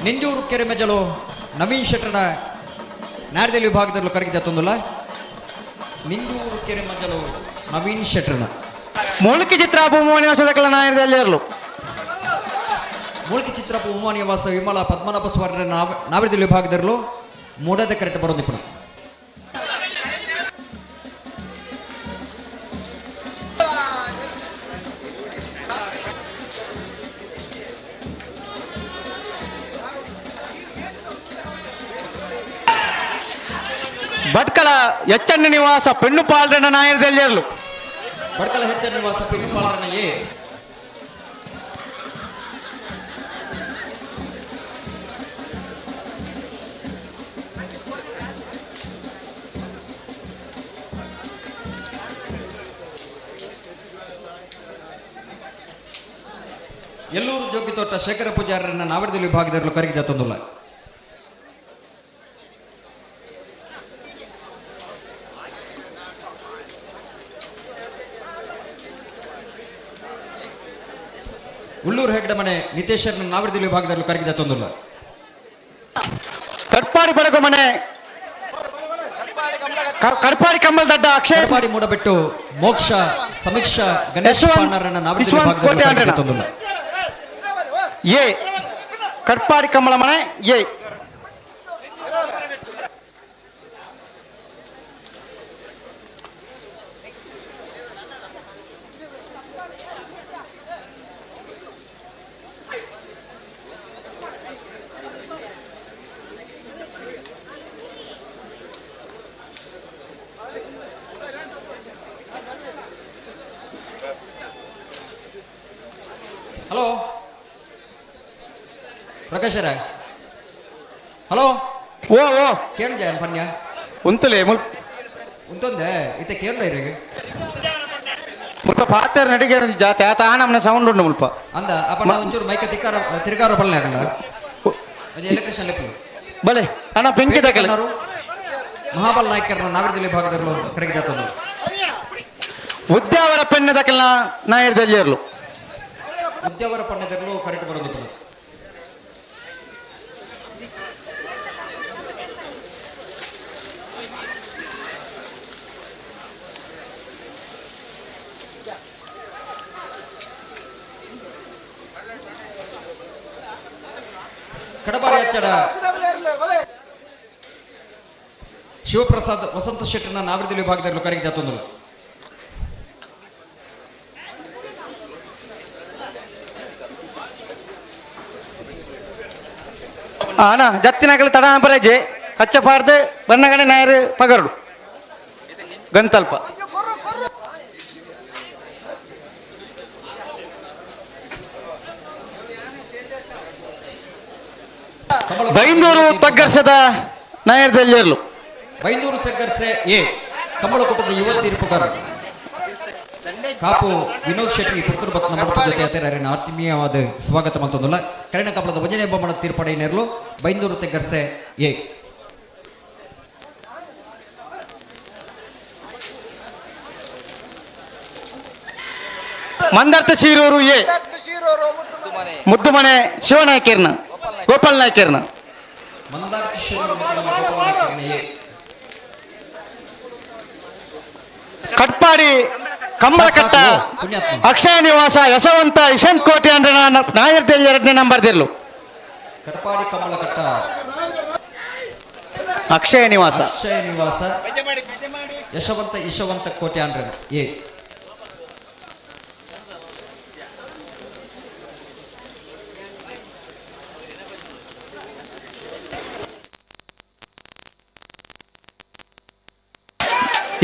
ನಿಂಜೂರು ಕೆರೆಮೆಜಲು ನವೀನ್ ಶೆಟ್ಟರ ನಾಡ್ದಲ್ಲಿ ವಿಭಾಗದಲ್ಲಿ ಕರಗಿ ಜತ್ತೊಂದುಲ್ಲ. ನಿಂಜೂರು ಕೆರೆಮಜಲು ನವೀನ್ ಶೆಟ್ಟರನ. ಮುಳುಕಿ ಚಿತ್ರ ಭೂಮಿ ದಕ್ಕಲ ನಾಯರಲ್ಲಿರಲು. ಮೂಲ್ಕಿ ಚಿತ್ರಪ್ಪ ಉಮಾನಿವಾಸ ವಿಮಲ ಪದ್ಮನಾಭ ಸ್ವಾಮಿ ನಾವಿರದಲ್ಲಿ ವಿಭಾಗದಲ್ಲೂ ಮೂಡದ ಕರೆಕ್ಟ್ ಬರೋ ನಿಪುಣ. ಭಟ್ಕಳ ಎಚ್ಚಣ್ಣ ನಿವಾಸ ಪೆಣ್ಣು ಪಾಲ್ರಣ್ಣ ನಾಯರದಲ್ಲಿರಲು. ಭಟ್ಕಳ ಹೆಚ್ಚ ನಿವಾಸ ಪೆಣ್ಣು ಪಾಲ್ರಣ್ಣ ಎ. ಎಲ್ಲೂರು ಜೋಗಿತೋಟ ಶೇಖರ ಪೂಜಾರರನ್ನ ನಾವರದಲ್ಲಿ ವಿಭಾಗದಲ್ಲಿ ಕರಗಿ ಜತ್ತೊಂದುಲ್ಲ. ಉಳ್ಳೂರು ಹೆಗ್ಡೆ ಮನೆ ನಿತೇಶ್ವರನ ನಾವರದಲ್ಲಿ ವಿಭಾಗದಲ್ಲಿ ಕರಗಿ ಜತ್ತೊಂದುಲ್ಲ. ಕಟ್ಪಾಡಿ ಬಡಗು ಮನೆ ಕಡ್ಪಾಡಿ ಕಂಬಲ್ ದಡ್ಡ ಅಕ್ಷಯ್ ಕಡಪಾಡಿ ಮೂಡಬೆಟ್ಟು ಮೋಕ್ಷ ಸಮೀಕ್ಷಾ ಗಣೇಶ್ ಯಶವಂತ್ ಪಾಣಾರನ್ನ ನಾವರದಲ್ಲಿ ಯಶವಂತ್ ವಿಭಾಗದಲ್ಲಿ ಕೋಟೆ ಕರಗಿ ಆಂಡ್ರಣ್ಣ. ಜತ್ತೊಂದುಲ್ಲ. ಎ ಕಟ್ಪಾಡಿ ಕಂಬಳ ಮನೆ ಎ. ಹಲೋ ಪ್ರಕಾಶರ. ಹಲೋ. ಓ ಓ. ಕೇರಳ ಜಯನ್ ಪನ್ಯ. ಉಂತುಲೆ ಮುಲ್ಪ. ಉಂತೊಂದೆ ಇತ್ತೆ ಕೇರಳ ಇರಿಗೆ. ಮುಲ್ಪ ಪಾತೆರ್ ನಡಿಗೆ ಜಾತಿ ಆತ ಆನಮ್ಮನ ಸೌಂಡ್ ಉಂಡು ಮುಲ್ಪ. ಅಂದ ಅಪ್ಪ ನಾ ಒಂಚೂರು ಮೈಕ ತಿಕ್ಕಾರ ತಿರ್ಗಾರ ಪಲ್ಲೆ ಹಾಕಂಡ ಒಂಜಿ ಎಲೆಕ್ಟ್ರಿಷಿಯನ್ ಲೆಪ್ಪು. ಬಲೆ ಅಣ್ಣ ಬೆಂಕಿ ತಕಲೆ. ಮಹಾಬಲ್ ನಾಯ್ಕರ್ನ ನಾವಿರದಲ್ಲಿ ಭಾಗದಲ್ಲೂ ಕರೆಗೆ ಜಾತದ್ದು. ಉದ್ಯಾವರ ಪೆನ್ನೆ ತಕಲ್ನ ನಾಯರ್ದಲ್ಲಿರ್ಲು. ಉದ್ಯಾವರ ಪಣ್ಣೆದರ್ಲು ಕರೆಕ್ಟ್ ಬರೋದು ಪಣ. ಕಡಬಾಡಿ ಅಚ್ಚಡ ಶಿವಪ್ರಸಾದ್ ವಸಂತ ಶೆಟ್ಟರ್ನ ನಾವಿರದಲ್ಲಿ ವಿಭಾಗದಲ್ಲಿ ಕರೆಗೆ ಜಾತೊಂದಿಲ್ಲ. ಅಣ್ಣ ಜತ್ತಿನಕಲ್ ತಡಾನ ಪರೇಜೆ ಕಚ್ಚ ಪಾರ್ದು ಬನ್ನಗಡೆ ನಾಯರು ಪಗರುಡು ಗಂತಲ್ಪ. ಬೈಂದೂರು ತಗ್ಗರ್ಸದ ನಾಯರ್ದಲ್ಲಿರ್ಲು. ಬೈಂದೂರು ಸಗ್ಗರ್ಸೆ ಎ ಕಂಬಳಕೂಟದ ಯುವ ತೀರ್ಪುಗಾರ ಕಾಪು ವಿನೋದ್ ಶೆಟ್ಟಿ ಪುರ್ತೂರು ಬತ್ನ ಮಂಟಪದ ಜೊತೆ ಅತೆರರಿನ ಆತ್ಮೀಯವಾದ ಸ್ವಾಗತ ಮಂತೊಂದುಲ್ಲ. ಕರಿಣ ಕಮಲದ ಒಂಜನೇ ಬೊಮ್ಮನ ತೀರ್ಪಡೆ ನೆರಳು ಬೈಂದೂರು ತೆಗ್ಗರ್ಸೆ ಎ. ಮಂದರ್ಥ ಶೀರೂರು ಎ ಮುದ್ದುಮನೆ ಶಿವನಾಯ್ಕರ್ನ ಗೋಪಾಲ್ ನಾಯ್ಕರ್ನ. ಮಂದಾರ್ತಿ ಶಿವನ ಮುದ್ದುಮನೆ ಗೋಪಾಲ್ ನಾಯ್ಕರ್ನ ಎ. ಕಟ್ಪಾಡಿ ಕಂಬಳಕಟ್ಟ ಪುಣ್ಯಾತ್ಮ. ಅಕ್ಷಯ ನಿವಾಸ ಯಶವಂತ ಯಶವಂತ್ ಕೋಟೆ ಅಂದ್ರೆ ನಾಯರ್ದಲ್ಲಿ ಎರಡನೇ ನಂಬರ್ ದಿರ್ಲು. ಕಟಪಾಡಿ ಕಮಲಕಟ್ಟ ಅಕ್ಷಯ ನಿವಾಸ ಅಕ್ಷಯ ನಿವಾಸ ಯಶವಂತ ಯಶವಂತ ಕೋಟೆ ಅಂಡ್ರನ ಎ.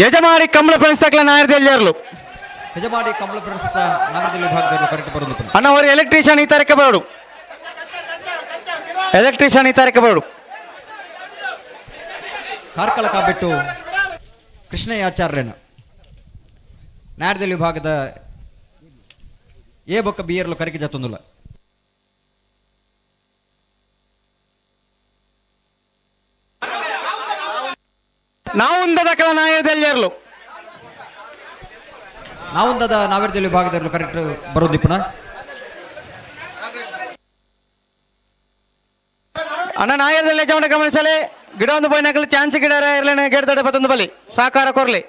ಯಜಮಾಡಿ ಕಮಲ ಫ್ರೆಂಡ್ಸ್ ತಕ್ಕಲ ನಾಯರ್ದಲ್ಲಿ ಇರಲು. ಯಜಮಾಡಿ ಕಮಲ ಫ್ರೆಂಡ್ಸ್ ನಾಗರದಲ್ಲಿ ವಿಭಾಗದಲ್ಲಿ ಕರೆಕ್ಟ್ ಬರೋದು. ಅಣ್ಣ ಅವರು ಎಲೆಕ್ಟ್ರಿಷಿಯನ್ ಈ ತಾರೀಕು ಬರೋಡು, ಎಲೆಕ್ಟ್ರಿಷಿಯನ್ ಈ ತಾರೀಕು ಬರೋಡು. ಕಾರ್ಕಳ ಕಾಬಿಟ್ಟು ಕೃಷ್ಣಯ್ಯಾಚಾರ್ಯನ ನಾಡದಲ್ಲಿ ವಿಭಾಗದ ಎ ಬೊಕ್ಕ ಬಿಯರ್ಲು ಕರಗಿ ಜತ್ತೊಂದುಲ್ಲ. ನಾವು ಕಲ ನಾಯರ್ದಲ್ಲಿ ಇರಲು. ನಾವೊಂದದ ನಾವಿರದಲ್ಲಿ ವಿಭಾಗದಲ್ಲಿ ಕರೆಕ್ಟ್ ಬರೋದಿಪ್ಪಣ. ಅಣ್ಣ ನಾಯರ್ದಲ್ಲಿ ಯಜಮಾನ ಗಮನಿಸಲೆ ಗಿಡ ಒಂದು ಪೋಯಿನಕಲು ಚಾನ್ಸ್ ಗಿಡ ಇರಲೇನೆ ಗೇಡ್ದಡೆ ಬತ್ತೊಂದು ಬಲಿ ಸಾಕಾರ ಕೊರ್ಲಿ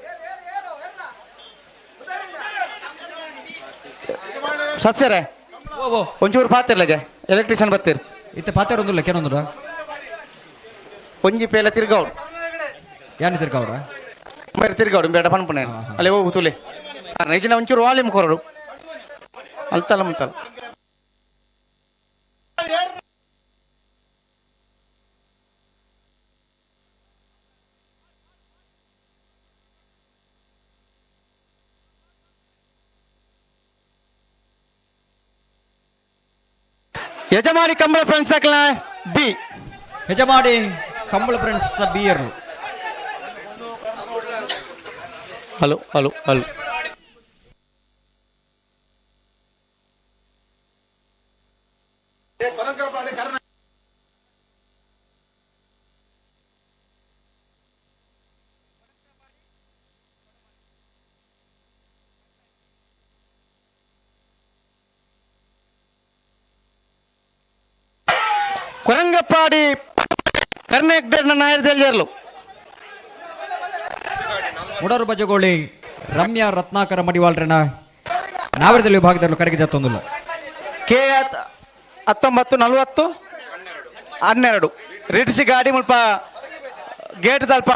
ಸತ್ಸರೆ. ಓ ಓ. ಒಂಚೂರು ಪಾತಿರ್ಲಗೆ ಎಲೆಕ್ಟ್ರಿಷಿಯನ್ ಬತ್ತೀರ್. ಇತ್ತೆ ಪಾತೆರೊಂದುಲ್ಲ ಕೆನೊಂದುಡ. ಒಂಜಿ ಪೇಲ ತಿರ್ಗೌಡ್. ಯಾನ್ ತಿರ್ಗೌಡ? ಬೇರೆ ತಿರ್ಗೌಡು ಬೇಡ ಪನ್ಪುಣೆ ಅಲ್ಲಿ ಹೋಗು ತುಲೆ ನಿಜನ ಒಂಚೂರು ವಾಲ್ಯೂಮ್ ಕೊರಡು ಅಲ್ತಲ್ಲ ಮುಂತಲ್ಲ. ಯಜಮಾನಿ ಕಂಬಳ ಫ್ರೆಂಡ್ಸ್ ತಕ್ಕಲ ಬಿ. ಯಜಮಾಡಿ ಕಂಬಳ ಫ್ರೆಂಡ್ಸ್ ಬಿಯರ್ಲು. Hello hello hello. Korangappadi Karnataka ನಾಯರ್ದಲ್ಲಿ ಮುಡರು ಬಜಗೋಳಿ ರಮ್ಯಾ ರತ್ನಾಕರ ಮಡಿವಾಳ್ರನ ನಾವರದಲ್ಲಿ ವಿಭಾಗದಲ್ಲಿ ಕರಗಿ ಜತ್ತೊಂದುಲ್ಲ. ಕೆ 19 40 12 ರಿಟ್ಸಿ ಗಾಡಿ ಮುಲ್ಪ ಗೇಟ್ ತಲ್ಪ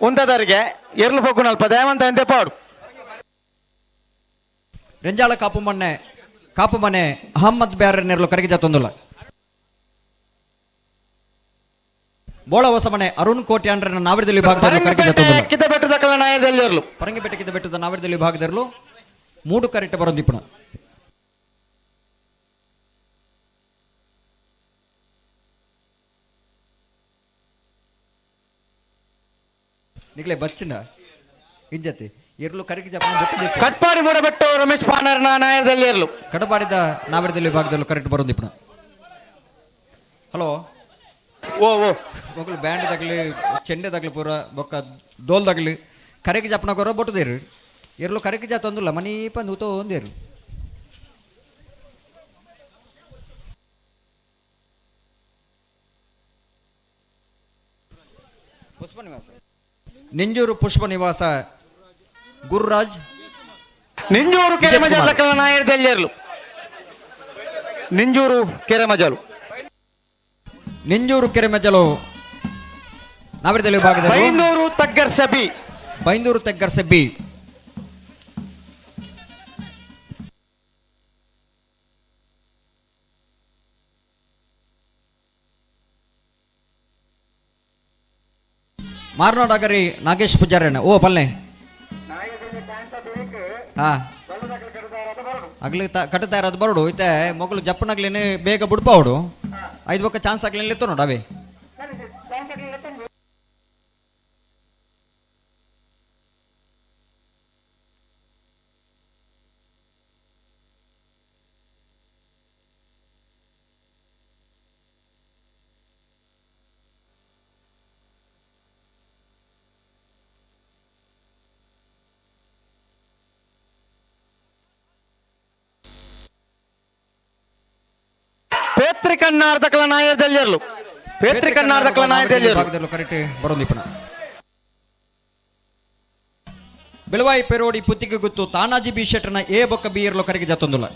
ಉಂದದರಿಗೆ ಎರ್ಲು ಪೊಗ್ಗು ನಲ್ಪ ದೇವಂತ ಎಂತೆ ಪಾಡು. ರೆಂಜಾಳ ಕಾಪು ಮನೆ ಅಹಮ್ಮದ್ ಬ್ಯಾರ ನೆರಳು ಕರಗಿ ಜತ್ತೊಂದುಲ್ಲ. ಬೋಳ ಹೊಸಮನೆ ಅರುಣ್ ಕೋಟೆ ಅಂಡ್ರನ ನಾವರದಲ್ಲಿ ವಿಭಾಗದಲ್ಲಿ ಕರಗಿ ಜತ್ತೊಂದುಲ್ಲ. ಕಿತ ಬೆಟ್ಟದ ಕಲ್ಲ ನಾಯದಲ್ಲಿ ಇರಲು. ಪರಂಗಿಪೇಟೆ ಕಿತ ಬೆಟ್ಟದ ನಾವರದಲ್ಲಿ ವಿಭಾಗದಲ್ಲೂ ಮೂಡು ಕರೆಕ್ಟ್ ಬರೋದಿಪ್ಪಣ. ನಿಕ್ಲೆ ಬಚ್ಚಿನ ಇಜ್ಜತಿ ಇರ್ಲು ಕರಗಿ ಜಪ್ಪನ ಬೊಟ್ಟು ದೀಪ. ಕಟ್ಪಾಡಿ ಮೂಡಬೆಟ್ಟು ರಮೇಶ್ ಪಾನರ್ನ ನಾಯರದಲ್ಲಿ ಇರಲು. ಕಡಪಾಡಿದ ನಾವರದಲ್ಲಿ ವಿಭಾಗದಲ್ಲೂ ಕರೆಕ್ಟ್ ಬರೋದು ಹಲೋ. ಓ ಓ. ಮೊಗಲು ಬ್ಯಾಂಡ್ ತಗಲಿ, ಚೆಂಡೆ ತಗಲಿ, ಪೂರ ಬೊಕ್ಕ ದೋಲ್ ತಗಲಿ, ಕರೆಗೆ ಜಪ್ಪನ ಕೊರ ಬೊಟ್ಟದೇರು. ಇರ್ಲು ಕರೆಗೆ ಜಾತ ಒಂದುಲ್ಲ ಮನೀಪ ನೂತೋ ಒಂದೇರು. ಪುಷ್ಪ ನಿವಾಸ, ನಿಂಜೂರು ಪುಷ್ಪ ನಿವಾಸ, ಗುರುರಾಜ್. ನಿಂಜೂರು ಕೆರೆ ವಿಜಯ್ ಮಜಲ್ ಕುಮಾರ್. ನಾಯರದಲ್ಲಿ ಇರಲು. ನಿಂಜೂರು ಕೆರೆ ಮಜಲು. ನಿಂಜೂರು ಕೆರೆಮಜಲು ನಾವರದಲ್ಲಿ ವಿಭಾಗದಲ್ಲಿ. ಬೈಂದೂರು ತಗ್ಗರ್ ಸಬಿ. ಬೈಂದೂರು ತೆಗ್ಗರ್ ಸೆಬ್ಬಿ. ಮಾರ್ನಾಡಗರಿ ನಾಗೇಶ್ ಪೂಜಾರಣ್ಣ. ಓ ಪಲ್ಲೆ. ಹಾ, ಅಗ್ಲಿ ಕಟ್ಟುತ್ತಾ ಇರೋದು ಬರೋಡು. ಇತ್ತೆ ಮೊಗಲು ಜಪ್ಪನಾಗ್ಲೇನೆ ಬೇಗ ಬುಡ್ಪಾವಡು. ಐದು ಬೊಕ್ಕ ಚಾನ್ಸ್ ಆಗ್ಲಿಲ್ಲ ನೋಡು ಅವೇ. ಪೇತ್ರಿಕಣ್ಣಾರ್ದಕಲ ನಾಯರದಲ್ಲಿ ಇರಲು. ಪೇತ್ರಿಕಣ್ಣಾರ್ದಕಲ ನಾಯರದಲ್ಲಿ ಇರಲು. ಭಾಗದಲ್ಲೂ ಕರೆಕ್ಟ್ ಬರೋದಿಪ್ಪಣ. ಬೆಳವಾಯಿ ಪೆರೋಡಿ ಪುತ್ತಿಗೆ ಗುತ್ತು ತಾನಾಜಿ ಬಿ ಶೆಟ್ಟರ್ನ ಎ ಬೊಕ್ಕ ಬಿ ಇರಲು ಕರೆಗೆ ಜತ್ತೊಂದುಲ್ಲ.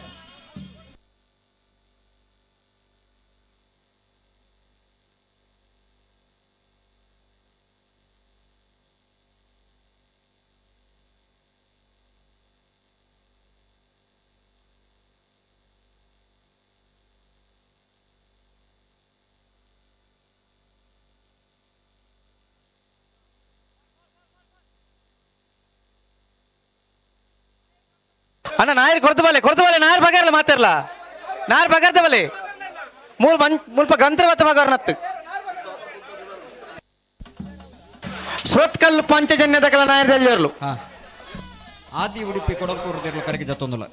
ಅಣ್ಣ, ನಾಯರ್ ಕೊಡ್ತ ಬಲೆ, ಕೊಡ್ತ ಬಲೆ. ನಾಯರ್ ಬಗಾರ್ಲ ಮಾತಾಡ್ಲ, ನಾಯರ್ ಬಗಾರ್ದ ಬಲೆ. ಮೂಲ್ ಬನ್ ಮುಲ್ಪ ಗಂತ್ರ ಬತ್ತ ಬಗಾರ್ನತ್ತು. ಸುರತ್ಕಲ್ ಪಂಚಜನ್ಯದಕಲ ನಾಯರದಲ್ಲಿ ಇರಲು. ಹಾ, ಆದಿ ಉಡುಪಿ ಕೊಡಕೂರು ಕರೆಗೆ ಜತ್ತೊಂದುಲ್ಲ.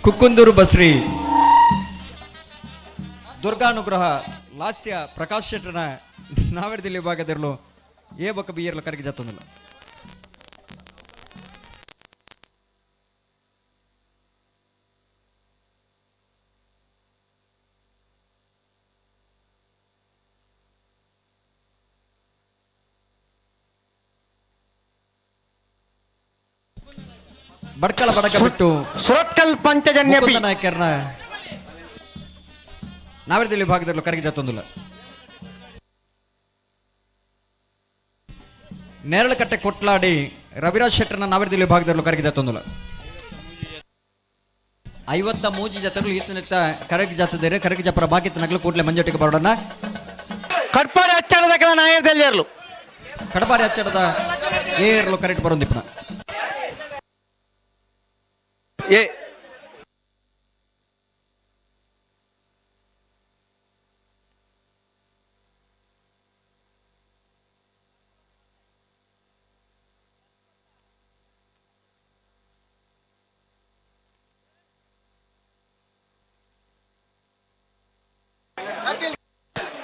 ಕುಕ್ಕುಂದೂರು ಬಸ್ರಿ ದುರ್ಗಾನುಗ್ರಹ ಲಾಸ್ಯ ಪ್ರಕಾಶ್ ಶೆಟ್ಟರ್ನ ನಾವೆರದಲ್ಲಿ ವಿಭಾಗದಿರಲು ಎ ಬೊಕ್ಕ ಬಿ ಇರಲು ಕರೆಗೆ ಜತ್ತೊಂದಿಲ್ಲ. ಬಡ್ಕಳ ಬಡಕ ಬಿಟ್ಟು ಸುರತ್ಕಲ್ ಪಂಚಜನ್ಯ ಬಿ. ಮುಕುಂದ ನಾಯ್ಕರ್ನ ನಾವೆರದಲ್ಲಿ ವಿಭಾಗದಲ್ಲೂ ಕರೆಗೆ ಜತ್ತೊಂದಿಲ್ಲ. ನೇರಳಕಟ್ಟೆ ಕೊಟ್ಲಾಡಿ ರವಿರಾಜ್ ಶೆಟ್ಟರ್ನ ನಾವೆರದಲ್ಲಿ ವಿಭಾಗದಲ್ಲೂ ಕರೆಗೆ ಜತ್ತೊಂದಿಲ್ಲ. ಐವತ್ತ ಮೂಜಿ ಜತಗಳು ಈತನಿಟ್ಟ ಕರಗಿ ಜಾತದೇರೆ. ಕರಗಿ ಜಪರ ಬಾಕಿ ನಗಲು ಕೂಡಲೇ ಮಂಜೊಟ್ಟಿಗೆ ಬರೋಣ. ಕಟ್ಪಾಡಿ ಅಚ್ಚಡದಕಲ ನಾಯರದಲ್ಲಿ ಇರಲು. ಕಡಬಾರಿ ಅಚ್ಚಡದ ಏರ್ಲು ಕರೆಕ್ಟ್ ಬರೋದಿಪ್ಪನ. ಎ.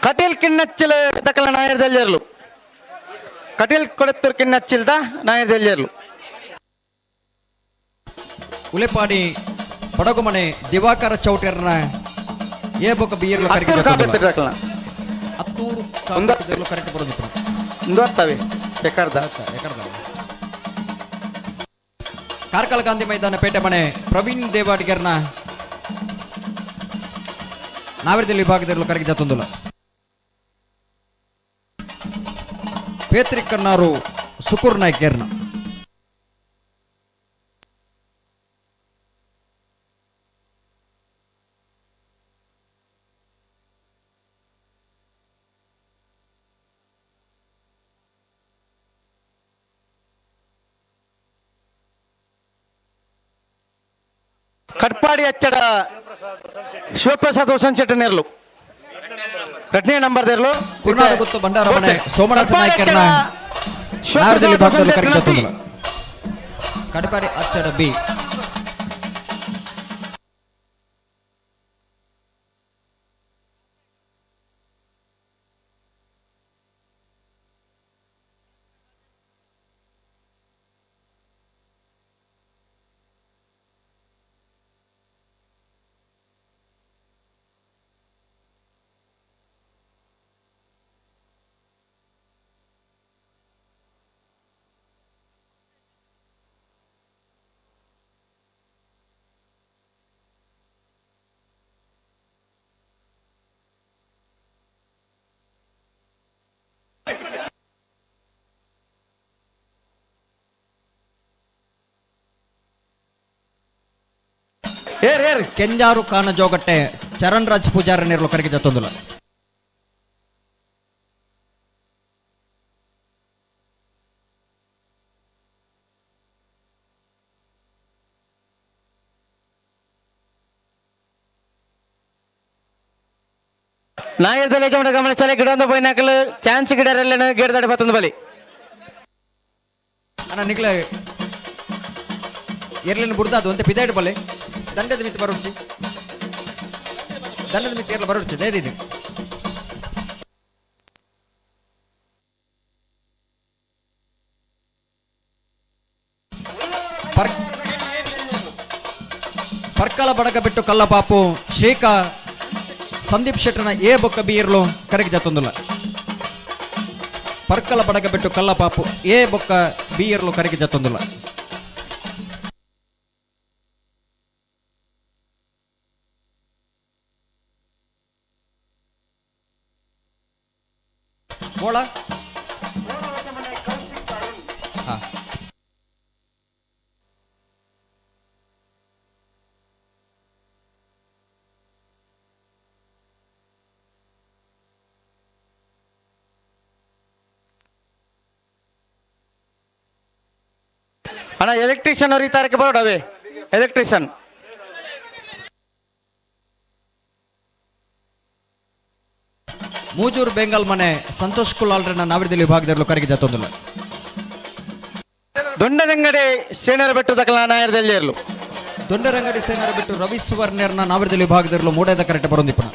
ಕಟೀಲ್ ಕಿನ್ನಚ್ಚಿಲ ದಕಲ ನಾಯರದಲ್ಲಿ ಇರಲು. ಕಟೀಲ್ ಕೊಡತ್ತೂರು ಕಿನ್ನಚ್ಚಿಲ್ದ ನಾಯರದಲ್ಲಿ ಇರಲು. ಉಲೆಪಾಡಿ ಬಡಗುಮನೆ ದಿವಾಕರ ಚೌಟರ್ನ ಎ ಬೊಕ್ಕ ಬಿ ಇರ್ಲು ಕರೆಗೆ ಹತ್ತೂರು ಜತ್ತೊಂದಿಲ್ಲ. ಕಾಪೆತ್ತಿರ ದಕಲ. ಹತ್ತೂರು ಒಂದು- ಕರೆಕ್ಟ್ ಬರೋದಿಪ್ಪನ. ಒಂದು ಅತ್ತವೆ ಎಕರ್ದ. ಕಾರ್ಕಳ ಗಾಂಧಿ ಮೈದಾನ ಪೇಟೆ ಮನೆ ಪ್ರವೀಣ್ ದೇವಾಡಿಗರ್ನ ನಾವೆರದಲ್ಲಿ ವಿಭಾಗದಲ್ಲೂ ಕರಗಿ ಜತ್ತೊಂದಿಲ್ಲ. ಪೇತ್ರಿಕನ್ನಾರು ಸುಕುರ್ ನಾಯ್ಕರ್ನ. ಕಟ್ಪಾಡಿ ಅಚ್ಚಡ ಶಿವಪ್ರಸಾದ್ ವಸಂತ ಶೆಟ್ಟಿ ನೇರ್ಲು ಎರಡನೇ ನಂಬರ್ ದೇರ್ಲು. ಕುರ್ನಾಡು ಗುತ್ತು ಭಂಡಾರ ಮನೆ ಸೋಮನಾಥ ನಾಯ್ಕರ್ನ ನಾರ್ದಲ್ಲಿ ಭಾಗದಲ್ಲಿ ಕರೆಗೆ ಕಡಪಾಡಿ ಅಚ್ಚಡ ಬಿ. ಏರ್ ಏರ್. ಕೆಂಜಾರು ಕಾನ ಜೋಗಟ್ಟೆ ಚರಣ್ ರಾಜ್ ಪೂಜಾರ ನೇರ್ಲು ಕರೆಗೆ ಜತ್ತೊಂದುಲ. ನಾಯರ್ದಲ್ಲಿ ಗಮನಿಸಲೆ ಗಿಡ ಪೋಯಿನಾಕಲು ಚಾನ್ಸ್ ಗಿಡರೆಲ್ಲ ಗಿಡದಾಡಿ ಬತ್ತಂದು ಬಲಿ. ಅಣ್ಣ, ನಿಕ್ಲೆ ಎರ್ಲಿನ ಬುಡ್ದಾದು ಅಂತ ಪಿದಾಯ್ಡು ಬಲ್ಲೆ. ದಂಡದ ಮಿತ್ತು ಬರುಡ್ಚಿ, ದಂಡದ ಮಿತ್ತು ಎರ್ಲ ಬರುಡ್ಚಿ ದಯದಿದ್ದು. ಪರ್ ಪರ್ಕಲ ಬಡಗ ಬಿಟ್ಟು ಕಲ್ಲಪಾಪು ಶೇಖ ಸಂದೀಪ್ ಶೆಟ್ಟರ್ನ ಎ ಬೊಕ್ಕ ಬಿ ಇರ್ಲು ಕರೆಗೆ ಜತ್ತೊಂದುಲ್ಲ. ಪರ್ಕಲ ಬಡಗ ಬಿಟ್ಟು ಕಲ್ಲಪಾಪು ಎ ಬೊಕ್ಕ ಬಿ ಇರ್ಲು ಕರೆಗೆ ಜತ್ತೊಂದುಲ್ಲ. ಬೋಳ ಹಾ. ಅಣ್ಣ, ಎಲೆಕ್ಟ್ರಿಷಿಯನ್ ಅವ್ರು ಈ ತಾರೀಕು ಬರೋಡವೆ ಎಲೆಕ್ಟ್ರಿಷಿಯನ್. ಮೂಜೂರು ಬೆಂಗಾಲ್ ಮನೆ ಸಂತೋಷ್ ಕುಲಾಲ್ರನ್ನ ನಾವಿರದಲ್ಲಿ ವಿಭಾಗದಲ್ಲಿ ಕರೆಗೆ ಜತ್ತೊಂದುಲ್ಲ. ದೊಂಡದಂಗಡಿ ಸೇನರ ಬೆಟ್ಟು ದಕಲ ನಾಯರದಲ್ಲಿ ಇರಲು. ದೊಡ್ಡರಂಗಡಿ ಸೇನರ ಬಿಟ್ಟು ರವಿ ಸುವರ್ಣರ್ನ ನಾವಿರದಲ್ಲಿ ವಿಭಾಗದಿರಲು ಮೂಡೇದ ಕರೆಕ್ಟ್ ಬರೋದಿಪ್ಪಣ.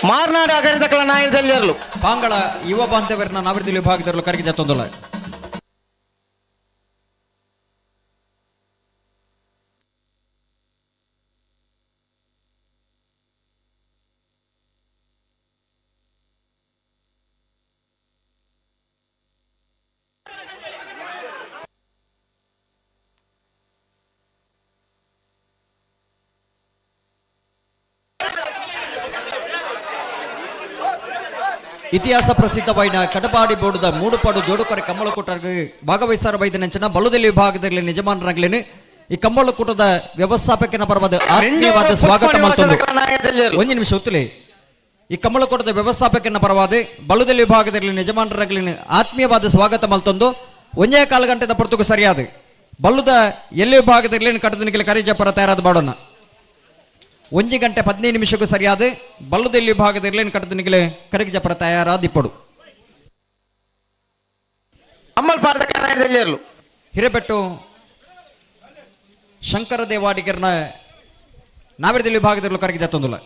ಮಾರ್ನಾಡು ಅಗರಿ ದಕಲ ನಾಯರದಲ್ಲಿ ಇರಲು. ಪಾಂಗಳ ಯುವ ಬಾಂಧವರನ್ನ ನಾವಿರದಲ್ಲಿ ವಿಭಾಗದಿರಲು ಕರೆಗೆ ಜತ್ತೊಂದುಲ್ಲ. ಇತಿಹಾಸ ಪ್ರಸಿದ್ಧವಾದ ಕಡಪಾಡಿ ಬೋರ್ಡ್ದ ಮೂಡುಪಾಡು ಜೋಡುಕೊರೆ ಕಮ್ಮಳಕೂಟರಿಗೆ ಭಾಗವಹಿಸಾರ ಬೈದ ನೆಂಚಿನ ಬಲುದೆಲ್ಲಿ ವಿಭಾಗದಲ್ಲಿ ಯಜಮಾನರಾಗ್ಲೇನೆ ಈ ಕಮ್ಮಳಕೂಟದ ವ್ಯವಸ್ಥಾಪಕನ ಪರವಾದ ಆತ್ಮೀಯವಾದ ಸ್ವಾಗತ ಮಲ್ತೊಂದು. ಒಂದು ನಿಮಿಷ ಒತ್ತುಲಿ. ಈ ಕಮ್ಮಳಕೂಟದ ವ್ಯವಸ್ಥಾಪಕನ ಪರವಾದ ಬಲುದೆಲ್ಲಿ ವಿಭಾಗದಲ್ಲಿ ಯಜಮಾನರಾಗ್ಲೇನೆ ಆತ್ಮೀಯವಾದ ಸ್ವಾಗತ ಮಲ್ತೊಂದು. ಒಂದೇ ಕಾಲು ಗಂಟೆದ ಪೊರ್ತುಗು ಸರಿಯಾದ ಬಲ್ಲುದ ಎಲ್ಲಿ ವಿಭಾಗದಲ್ಲಿ ಕಟ್ಟದನಿಗೆ ಕರಿಜಪರ ತಯಾರಾದ ಬಾಡೋಣ. 1 ಗಂಟೆ 15 ನಿಮಿಷಕ್ಕೂ ಸರಿಯಾದ ಬಲ್ಲುದೆಲ್ಲಿ ವಿಭಾಗದಲ್ಲಿ ಕಟ್ಟದನಿಗೆ ಕರಿಜಪರ ತಯಾರಾದ ಇಪ್ಪಡು. ಅಮ್ಮಲ್ ಪಾಡದ ನಾಯರದಲ್ಲಿ ಇರಲು. ಹಿರೇಬೆಟ್ಟು ಶಂಕರ ದೇವಾಡಿಗರ್ನ ನಾವಿರದಲ್ಲಿ ವಿಭಾಗದಲ್ಲಿ ಕರಗಿ ಜತ್ತೊಂದುಲ್ಲ.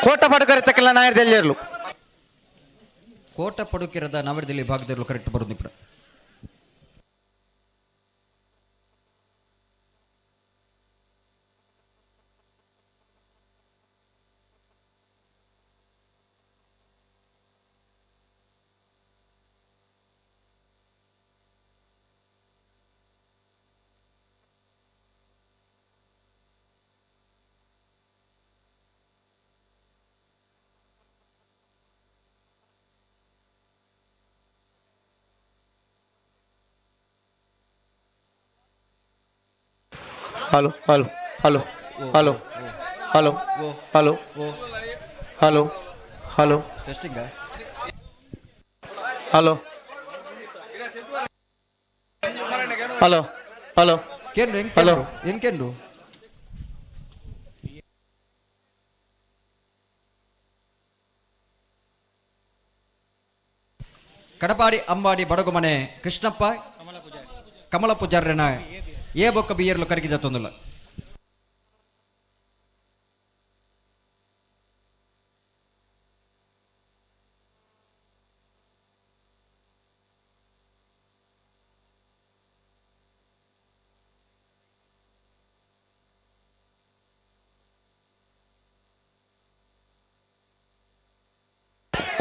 ಕೋಟ ಪಡುಕರೆ ತಕ್ಕಲ ನಾಯರದಲ್ಲಿ ಇರಲು. ಕೋಟ ಪಡುಕಿರದ ನಾವಿರದಲ್ಲಿ ವಿಭಾಗದಲ್ಲಿ ಕರೆಕ್ಟ್ ಬರೋದು ಇಪ್ಪಡು. Hello hello hello hello hello hello hello hello testing. Hello hello hello. ಕೇಂಡು. Hello. ಎಂಕೆಂಡು ಎಂಕೆಂಡು. Kadapadi ಅಂಬಾಡಿ ಬಡಗುಮನೆ ಕೃಷ್ಣಪ್ಪ ಕಮಲ ಪೂಜಾರ್ಯನ ಏ ಬೊಕ್ಕ ಬಿಯರ್ಲು ಕರಗಿ ಜತ್ತೊಂದುಲ್ಲ.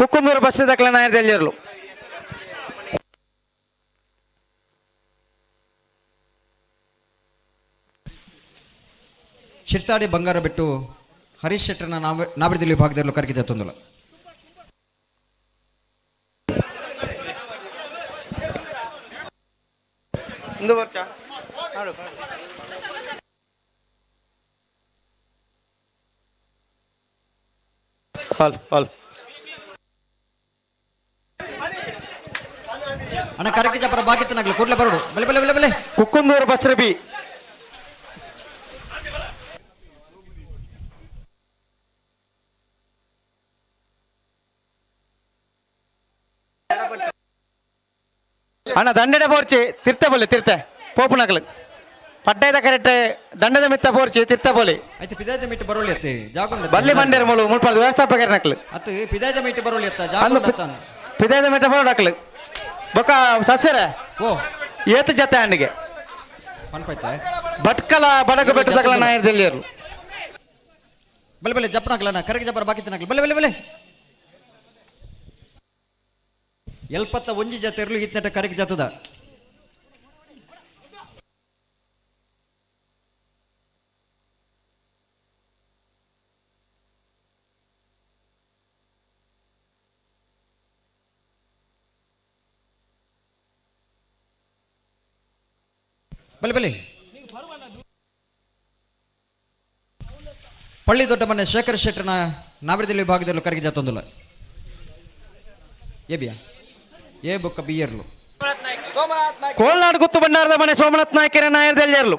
ಕುಕ್ಕುಂದೂರು ಬಸ್ ದಕ್ಕಲ ನಾಯರ್ದೆಲ್ಲಿರ್ಲು. ಶಿರ್ತಾಡಿ ಬಂಗಾರ ಬಿಟ್ಟು ಹರೀಶ್ ಶೆಟ್ಟರ್ನ ನಾವ ನಾವಿರದಲ್ಲಿ ವಿಭಾಗದಲ್ಲಿ ಕರಗಿ ಜತ್ತೊಂದುಲ್ಲ. Hello hello. ಅಣ್ಣ, ಕರಗಿ ಜಪರ ಬಾಗಿತ್ತನಾಗ್ಲಿ ಕೂಡ್ಲೆ ಬರೋಡು. ಬಲೆ ಬಲೆ ಬಲೆ ಬಲೆ. Kukkundoor bus B. ಅಣ್ಣ, ದಂಡೆಡೆ ಬೋರ್ಚಿ, ತಿರ್ತೆ ಬೋಲಿ, ತಿರ್ತೆ ಪೋಪುನಗಲು ಪಡ್ಡೈದ ಕರೆಕ್ಟ್. ದಂಡದ ಮಿತ್ತ ಬೋರ್ಚಿ, ತಿರ್ತೆ ಬೋಲಿ. ಆಯ್ತು, ಪಿದಾಯ್ದ ಮಿಟ್ಟು ಬರೋಳಿ ಅತ್ತೆ ಜಾಗುಂಡ. ಬಲ್ಲಿ ಬಂಡೇರು ಮುಳು ಮುಳ್ಪದ ವ್ಯವಸ್ಥಾಪಕರ ನಕ್ಲು. ಅತ್ತು, ಪಿದಾಯ್ದ ಮಿಟ್ಟು ಬರೋಳಿ ಅತ್ತ ಅಂದು ಜಾಗುಂಡ ಅತ್ತಾನ. ಪಿದಾಯ್ದ ಮಿಟ್ಟ ಬೋರ್ಡ್ ಬೊಕ್ಕ ಸಸ್ಯರ. ಓ. ಏತು ಜತೆ ಅಂಡಿಗೆ? ಪನ್ಪೈತ. ಭಟ್ಕಲ ಬಡಗು ಬೆಟ್ಟು ತಗಲ ನಾಯರ್ದೆಲ್ಲಿಯರು. ಬಲೆ ಬಲೆ ಜಪ್ಪನಾಗ್ಲಣ್ಣ, ಕರಗಿ ಜಪ್ಪರ ಬಾಕಿತ್ತನಾಗ್ಲಿ. ಬಲೆ ಬಲೆ ಬಲೆ. ಎಲ್ಪತ್ತ ಒಂಜಿ ಜತೆ ಇರ್ಲು ಇತ್ನೆಟ ಕರಗಿ ಜತದ. ಬಲೆ ಬಲೆ. ಪಳ್ಳಿ ದೊಡ್ಡ ಮನೆ ಶೇಖರ್ ಶೆಟ್ಟರ್ನ ನಾವಿರದಲ್ಲಿ ವಿಭಾಗದಲ್ಲೂ ಕರಗಿ ಜತ್ತೊಂದುಲ್ಲ. ಎ ಬಿಯಾ ಎ ಬೊಕ್ಕ ಬಿಯರ್ಲು. ಕೋಲ್ನಾಡು ಗುತ್ತು ಭಂಡಾರದ ಮನೆ ಸೋಮನಾಥ್ ನಾಯ್ಕರ ನಾಯರ್ದೆಲ್ಲಿಯರ್ಲು.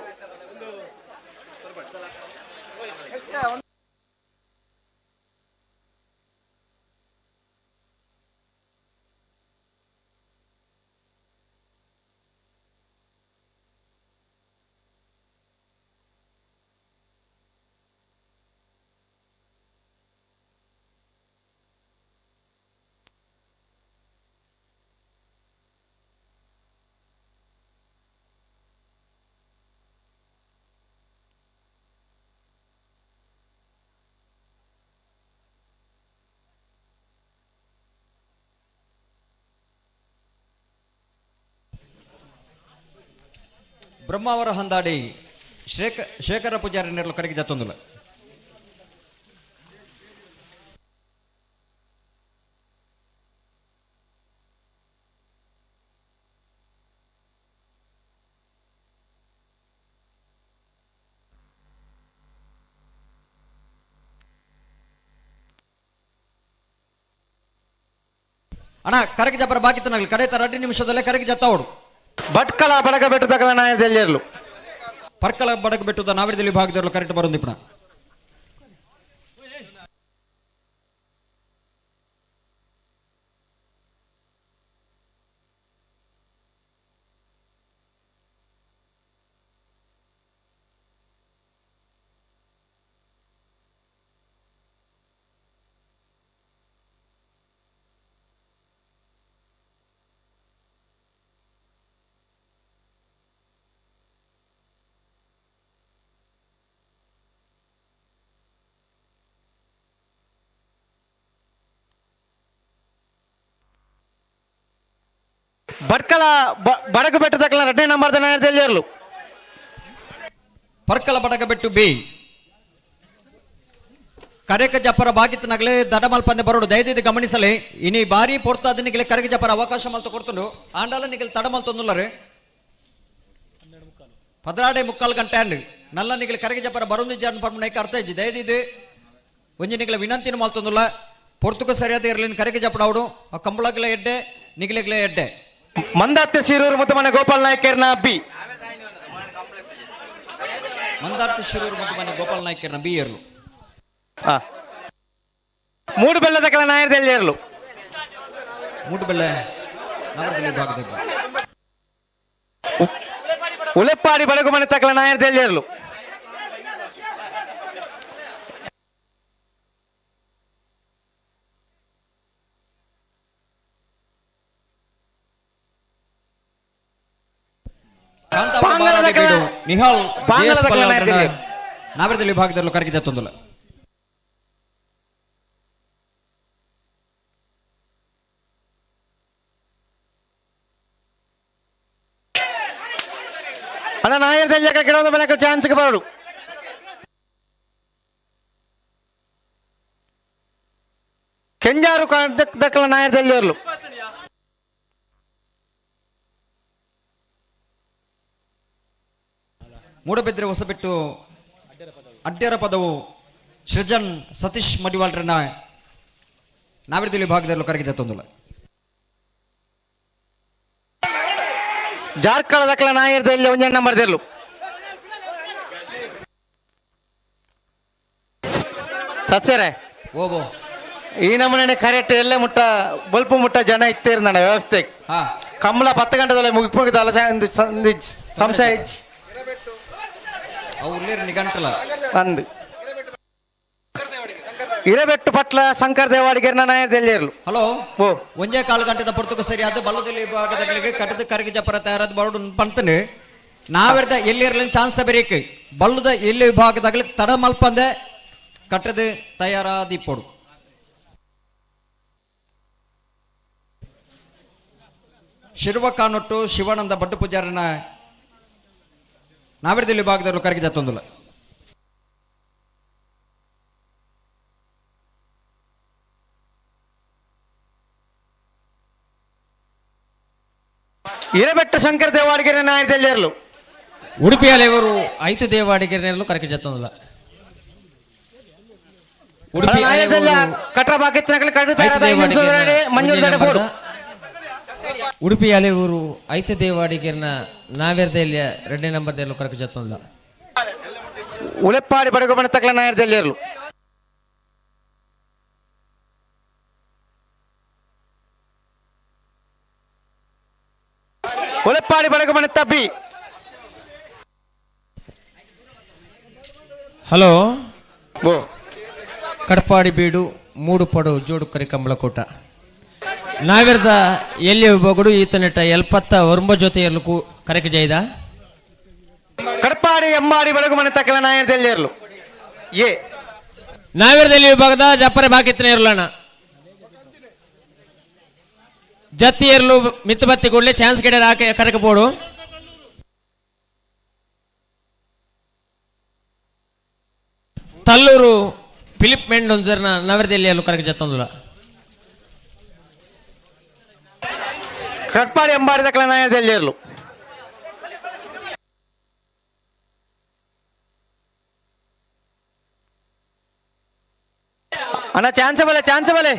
ಬ್ರಹ್ಮಾವರ ಹಂದಾಡಿ ಶೇಖರ ಪೂಜಾರಿ ನೆರಳು ಕರಗಿ ಜತ್ತೊಂದುಲ್ಲ. ಅಣ್ಣ, ಕರಗಿ ಜಬ್ಬರ ಬಾಕಿತ್ತನಾಗ್ಲಿ. ಕಡೆ 2 ನಿಮಿಷದಲ್ಲೇ ಕರಗಿ ಜತ್ತಾವಡು. ಭಟ್ಕಲ ಬಡಗ ಬೆಟ್ಟು ತಗಲ ನಾಯರ್ದೆಲ್ಲಿಯರ್ಲು. ಪರ್ಕಳ ಬಡಗು ಬೆಟ್ಟದ ನಾವಿರದಲ್ಲಿ ವಿಭಾಗದಲ್ಲೂ ಕರೆಕ್ಟ್ ಬರೋದು. ಭಟ್ಕಲ ಬಡಗು ಬೆಟ್ಟು ತಗಲ 2ನೇ ನಂಬರ್ ನಾಯರ್ದೆಲ್ಲಿಯರ್ಲು. ಪರ್ಕಳ ಬಡಗ ಬೆಟ್ಟು ಬಿ ಕರೆಕ ಜಪ್ಪರ ಬಾಗಿತ್ತನಾಗಲೇ ದಡಮಲ್ಪಂದೆ ಬರೋಡು. ದಯದಿದ್ದು ಗಮನಿಸಲಿ, ಇನಿ ಬಾರಿ ಪೊರ್ತಾದ ನಿಗಲೆ ಕರಗ ಜಪ್ಪರ ಅವಕಾಶ ಮಲ್ತ ಕೊಡ್ತುಂಡು. ಆಂಡಾಲ ನಿಗಲ್ ತಡ ಮಲ್ತೊಂದುಲ್ಲರು. 12:45 ಗಂಟೆ ಅಂಡ್. ನಲ್ಲ ನಿಗಲ ಕರಗೆ ಜಪರ ಬರೊಂದು ಜಾನ್ ಪರ್ಮಣ ಅರ್ಥ ಇಜ್ಜಿ. ದಯದಿದ್ದು ಒಂಜಿ ನಿಗಲ ವಿನಂತಿನ ಮಲ್ತೊಂದುಲ್ಲ, ಪೊರ್ತುಕು ಸರಿಯಾದ ಇರಲಿನ ಕರಗೆ ಜಪಡಾವಡು. ಆ ಕಂಬಳಗ್ಲ ಎಡ್ಡೆ, ನಿಗಲೆಗ್ಲ ಎಡ್ಡೆ. ಮಂದಾರ್ತಿ ಶಿರೂರು ಮುದ್ದಮನೆ ಗೋಪಾಲ್ ನಾಯ್ಕರ್ನ ಬಿ. ಮಂದಾರ್ತಿ ಶಿರೂರು ಮುದ್ದಮನೆ ಗೋಪಾಲ್ ನಾಯ್ಕರ್ನ ಬಿ ಇರ್ಲು. ಮೂಡು ಬೆಲ್ಲದ ಕಲ ನಾಯರ್ದಲ್ಲಿ ಇರಲು. ಮೂಡುಬೆಳ್ಳೆ ನಗರದಲ್ಲಿ ಭಾಗದಲ್ಲಿ. ಉಲೆಪ್ಪಾಡಿ ಬಡಗುಮನೆ ತಕಲ ನಾಯರ್ದಲ್ಲಿ ಇರಲು. ಕಾಂತಾವರ ಪಾಂಗಲದ ಬಾರಾಡಿ ಕಲ- ಬೀಡು ನಿಹಾಲ್ ಪಾಂಗಲದ ಜೆ ಎಸ್ ಕಲ ಪಲ್ಲವ್ರನ್ನ ನಾಯರ್ದಲ್ಲಿ. ನಾಗರದಲ್ಲಿ ವಿಭಾಗದಲ್ಲೂ ಕರಗಿ ತಂದಲ್ಲ. ಅಣ್ಣ, ನಾಯರ್ದಲ್ಲಿ ಗಿಡದ ಮೇಲೆ ಚಾನ್ಸ್ಗೆ ಬರಡು. ಕೆಂಜಾರು ದಕ್ಕಲ ನಾಯರ್ದಲ್ಲಿ ಇರಲು. ಮೂಡಬಿದ್ರೆ ಹೊಸಬೆಟ್ಟು ಅಡ್ಡರ ಪದವು ಸೃಜನ್ ಸತೀಶ್ ಮಡಿವಾಳ್ರನ್ನ ನಾವಿರದಲ್ಲಿ ವಿಭಾಗದಲ್ಲೂ ಕರಗಿ ತಂದಲ್ಲ. ಜಾರ್ಕಳ ದಕ್ಕಲ ನಾಯರ್ದಲ್ಲಿ ಒಂದೇ ನಂಬರ್ ದಿರ್ಲು. ಸತ್ಸರೆ. ಓಬೋ. ಈ ನಮೂನೆ ಕರೆಕ್ಟ್ ಎಲ್ಲೇ ಮುಟ್ಟ ಬಲ್ಪು ಮುಟ್ಟ ಜನ ಇತ್ತೇರ್ ನನ್ನ ವ್ಯವಸ್ಥೆ. ಹಾ. ಕಮಲ 10 ಗಂಟೆದೊಳೆ ಮುಗಿಪೋಗಿದ್ದಲ್ಲ, ಸಂಶಯ ಇಜ್ಜಿ. ಅವು ಉಳ್ಳೇರು ನಿಘಂಟಲ. ಅಂದು ಇರಬೆಟ್ಟು ಪಟ್ಲ ಶಂಕರ್ ದೇವಾಡಿಗೆರ್ನ ನಾಯರ್ದಲ್ಲಿ ಇರಲು. ಹಲೋ. ಓ. ಒಂಜೇ ಕಾಲು ಗಂಟೆದ ಪೊರ್ತುಕು ಸರಿಯಾದ ಬಲ್ಲದಲ್ಲಿ ವಿಭಾಗದಗಳಿಗೆ ಕಟ್ಟದ ಕರಗಿ ಜಪರ ತಯಾರಾದ ಬರೋಡು ಪಂತನು ನಾವೆರ್ದ ಎಲ್ಲಿ ಇರಲಿನ ಚಾನ್ಸ್ ಬೇರೇಕ್. ಬಲ್ಲದ ಎಲ್ಲಿ ವಿಭಾಗದಾಗಲಿ ತಡ ಮಲ್ಪಂದೆ ಕಟ್ಟದ ತಯಾರಾದ ಇಪ್ಪೋಡು. ಶಿರುವ ಕಾನೊಟ್ಟು ಶಿವಾನಂದ ಭಟ್ಟು ಪೂಜಾರನ ನಾವಿರದಲ್ಲಿ ವಿಭಾಗದಲ್ಲೂ ಕರಗಿ ತಂದಲ್ಲ. ಇರಬೆಟ್ಟು ಶಂಕರ್ ದೇವಾಡಿಗೆರ್ನ ನಾಯರ್ದಲ್ಲಿ ಇರಲು. ಉಡುಪಿಯಲ್ಲಿ ಇವರು ಐತು ದೇವಾಡಿಗೆರೆಯಲ್ಲೂ ಕರಕೆ ಜತ್ತದಲ್ಲ. ಉಡುಪಿ ನಾಯರ್ದಲ್ಲಿ ಕಟ್ರ ಬಾಕಿತ್ತಿನಕಲಿ ಕಟ್ಟು ತಯಾರಾದ 5 ನಿಮಿಷದೊಳಗಡೆ ಮಂಜೂರು ತಡೆ ಬೋಡು. ಉಡುಪಿ ಅಲೆಯೂರು ಐತೆ ದೇವಾಡಿಗೆರ್ನ ನಾವೇರ್ದೆಲ್ಲಿಯ 2ನೇ ನಂಬರ್ ದೇಲು ಕರಕೆ ಜತ್ತದಲ್ಲ. ಉಲೆಪ್ಪಾಡಿ ಬಡಗುಮನೆ ತಕಲ ನಾಯರ್ದಲ್ಲಿ ಇರಲು. ಉಲೆಪ್ಪಾಡಿ ಬಡಗುಮನೆ ತಬ್ಬಿ. ಹಲೋ. ಓ. ಕಡಪಾಡಿ ಬೀಡು ಮೂಡು ಪಡು ಜೋಡು ಕರಿ ಕಂಬಳಕೋಟ ನಾವಿರ್ದ ಎಲ್ಲಿ ವಿಭಾಗಡು ಈತನೆಟ್ಟ ಎಲ್ಪತ್ತ ಒರ್ಂಬ ಜೊತೆಯಲ್ಲೂ ಕೂ ಕರಕೆ ಜೈದ. ಕಡಪಾಡಿ ಎಂಬಾಡಿ ಬಡಗುಮನೆ ತಕಲ ನಾಯರ್ದಲ್ಲಿ ಇರಲು ಎ. ನಾವಿರದಲ್ಲಿ ವಿಭಾಗದ ಜಪ್ಪರೆ ಬಾಕಿತ್ತನೇ ಇರಲಣ್ಣ. ಜತ್ತಿ ಇರಲು ಮಿತ್ತು ಬತ್ತಿ ಕೂಡಲೇ ಚಾನ್ಸ್ ಗಿಡ ಹಾಕಿ ಕರಕೆ ಬೋಡು. ತಲ್ಲೂರು ಫಿಲಿಪ್ ಮೆಂಡೊಂಜರ್ನ ನವರದೆಲ್ಲಿಯಲ್ಲೂ ಕರಕೆ ಜತ್ತಂದುಲ. ಕಟ್ಪಾಡಿ ಎಂಬಾಡಿ ತಕಲ ನಾಯರ್ದಲ್ಲಿ ಇರಲು. ಅಣ್ಣ, ಚಾನ್ಸ್ ಬಲೆ, ಚಾನ್ಸ್ ಬಲೆ.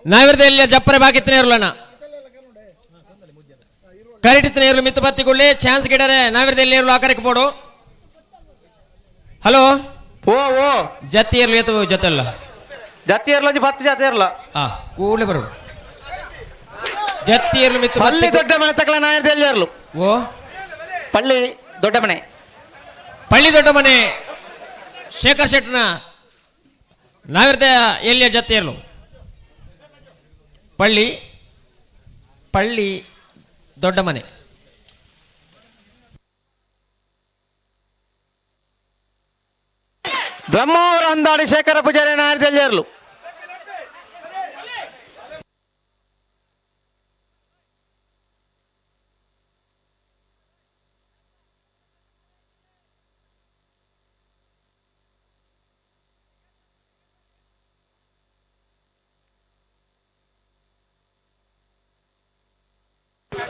ನಾವಿರದೆಲ್ಲಿಯ ಜಪ್ಪರೆ ಬಾಕಿತ್ತನೇ ಇರಲಣ್ಣ. ಕರಿಟಿತ್ತನೇ ಇರಲು ಮಿತ್ತು ಬತ್ತಿಕೊಳ್ಳಿ ಚಾನ್ಸ್ ಗಿಡರೆ ನಾವಿರದೆಲ್ಲಿ ಇರಲು ಆಕರಕ್ಕೆ ಬೋಡು. ಹಲೋ. ಓ ಓ. ಜತ್ತಿ ಇರಲು ಏತು ಜೊತೆಲ್ಲ. ಜಾತಿ ಇರಲು ಒಂಜಿ 10 ಜಾತಿ ಇರಲ. ಹಾ, ಕೂಡಲೇ ಬರೋಡು. ಜತ್ತಿ ಇರಲು ಮಿತ್ತು ಪಳ್ಳಿ ಬತ್ತಿ ದೊಡ್ಡ ಮನೆ ತಕಲ ನಾಯರ್ದಲ್ಲಿ ಇರಲು. ಓ. ಪಳ್ಳಿ ದೊಡ್ಡ ಮನೆ. ಪಳ್ಳಿ ದೊಡ್ಡ ಮನೆ ಶೇಖರ್ ಶೆಟ್ನ ನಾವಿರ್ದ ಎಲ್ಲಿಯ ಜತ್ತಿ ಇರಲು. ಪಳ್ಳಿ ಪಳ್ಳಿ ದೊಡ್ಡ ಮನೆ. ಬ್ರಹ್ಮಾವರ ಅಂದಾಡಿ ಶೇಖರ ಪೂಜಾರಿ ನಾಯರ್ದೆಲ್ಲೇರ್ಲು.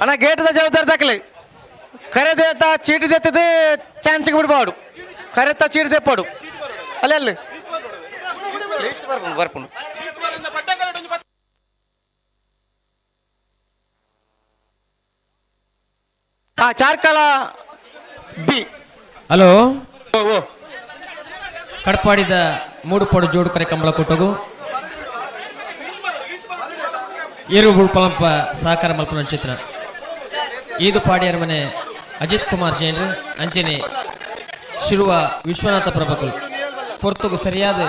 ಅಣ್ಣ, ಗೇಟ್ದ ಜವಾಬ್ದಾರಿ ದಾಖಲೆ. ಕರೆದೇತ ಚೀಟಿ ದೆತ್ತದ ಚಾನ್ಸ್ಗೆ ಬಿಡ್ಬಾಡು. ಕರೆತ ಚೀಟಿ ದೆಪ್ಪಾಡು. ಅಲ್ಲ, ಅಲ್ಲಿ ಲಿಸ್ಟ್ ಬರ್ಪುಂಡು ಬರ್ಪುಂಡು. ಹಾ, ಚಾರ್ಕಲ ಬಿ. ಹಲೋ. ಓ ಓ. ಕಡ್ಪಾಡಿದ ಮೂಡುಪಡು ಜೋಡು ಕರೆ ಕಂಬಳ ಕೊಟ್ಟಗು ಏರು ಬುಡ್ಪಲಂಪ ಸಹಕಾರ ಮಲ್ಪನ ಚಿತ್ರ ಈದು ಪಾಡಿಯರ ಮನೆ ಅಜಿತ್ ಕುಮಾರ್ ಜೈನ್ರು, ಅಂಚನೆ ಶಿರುವ ವಿಶ್ವನಾಥ ಪ್ರಭಕುಲ್ ಪೊರ್ತುಗು ಸರಿಯಾದ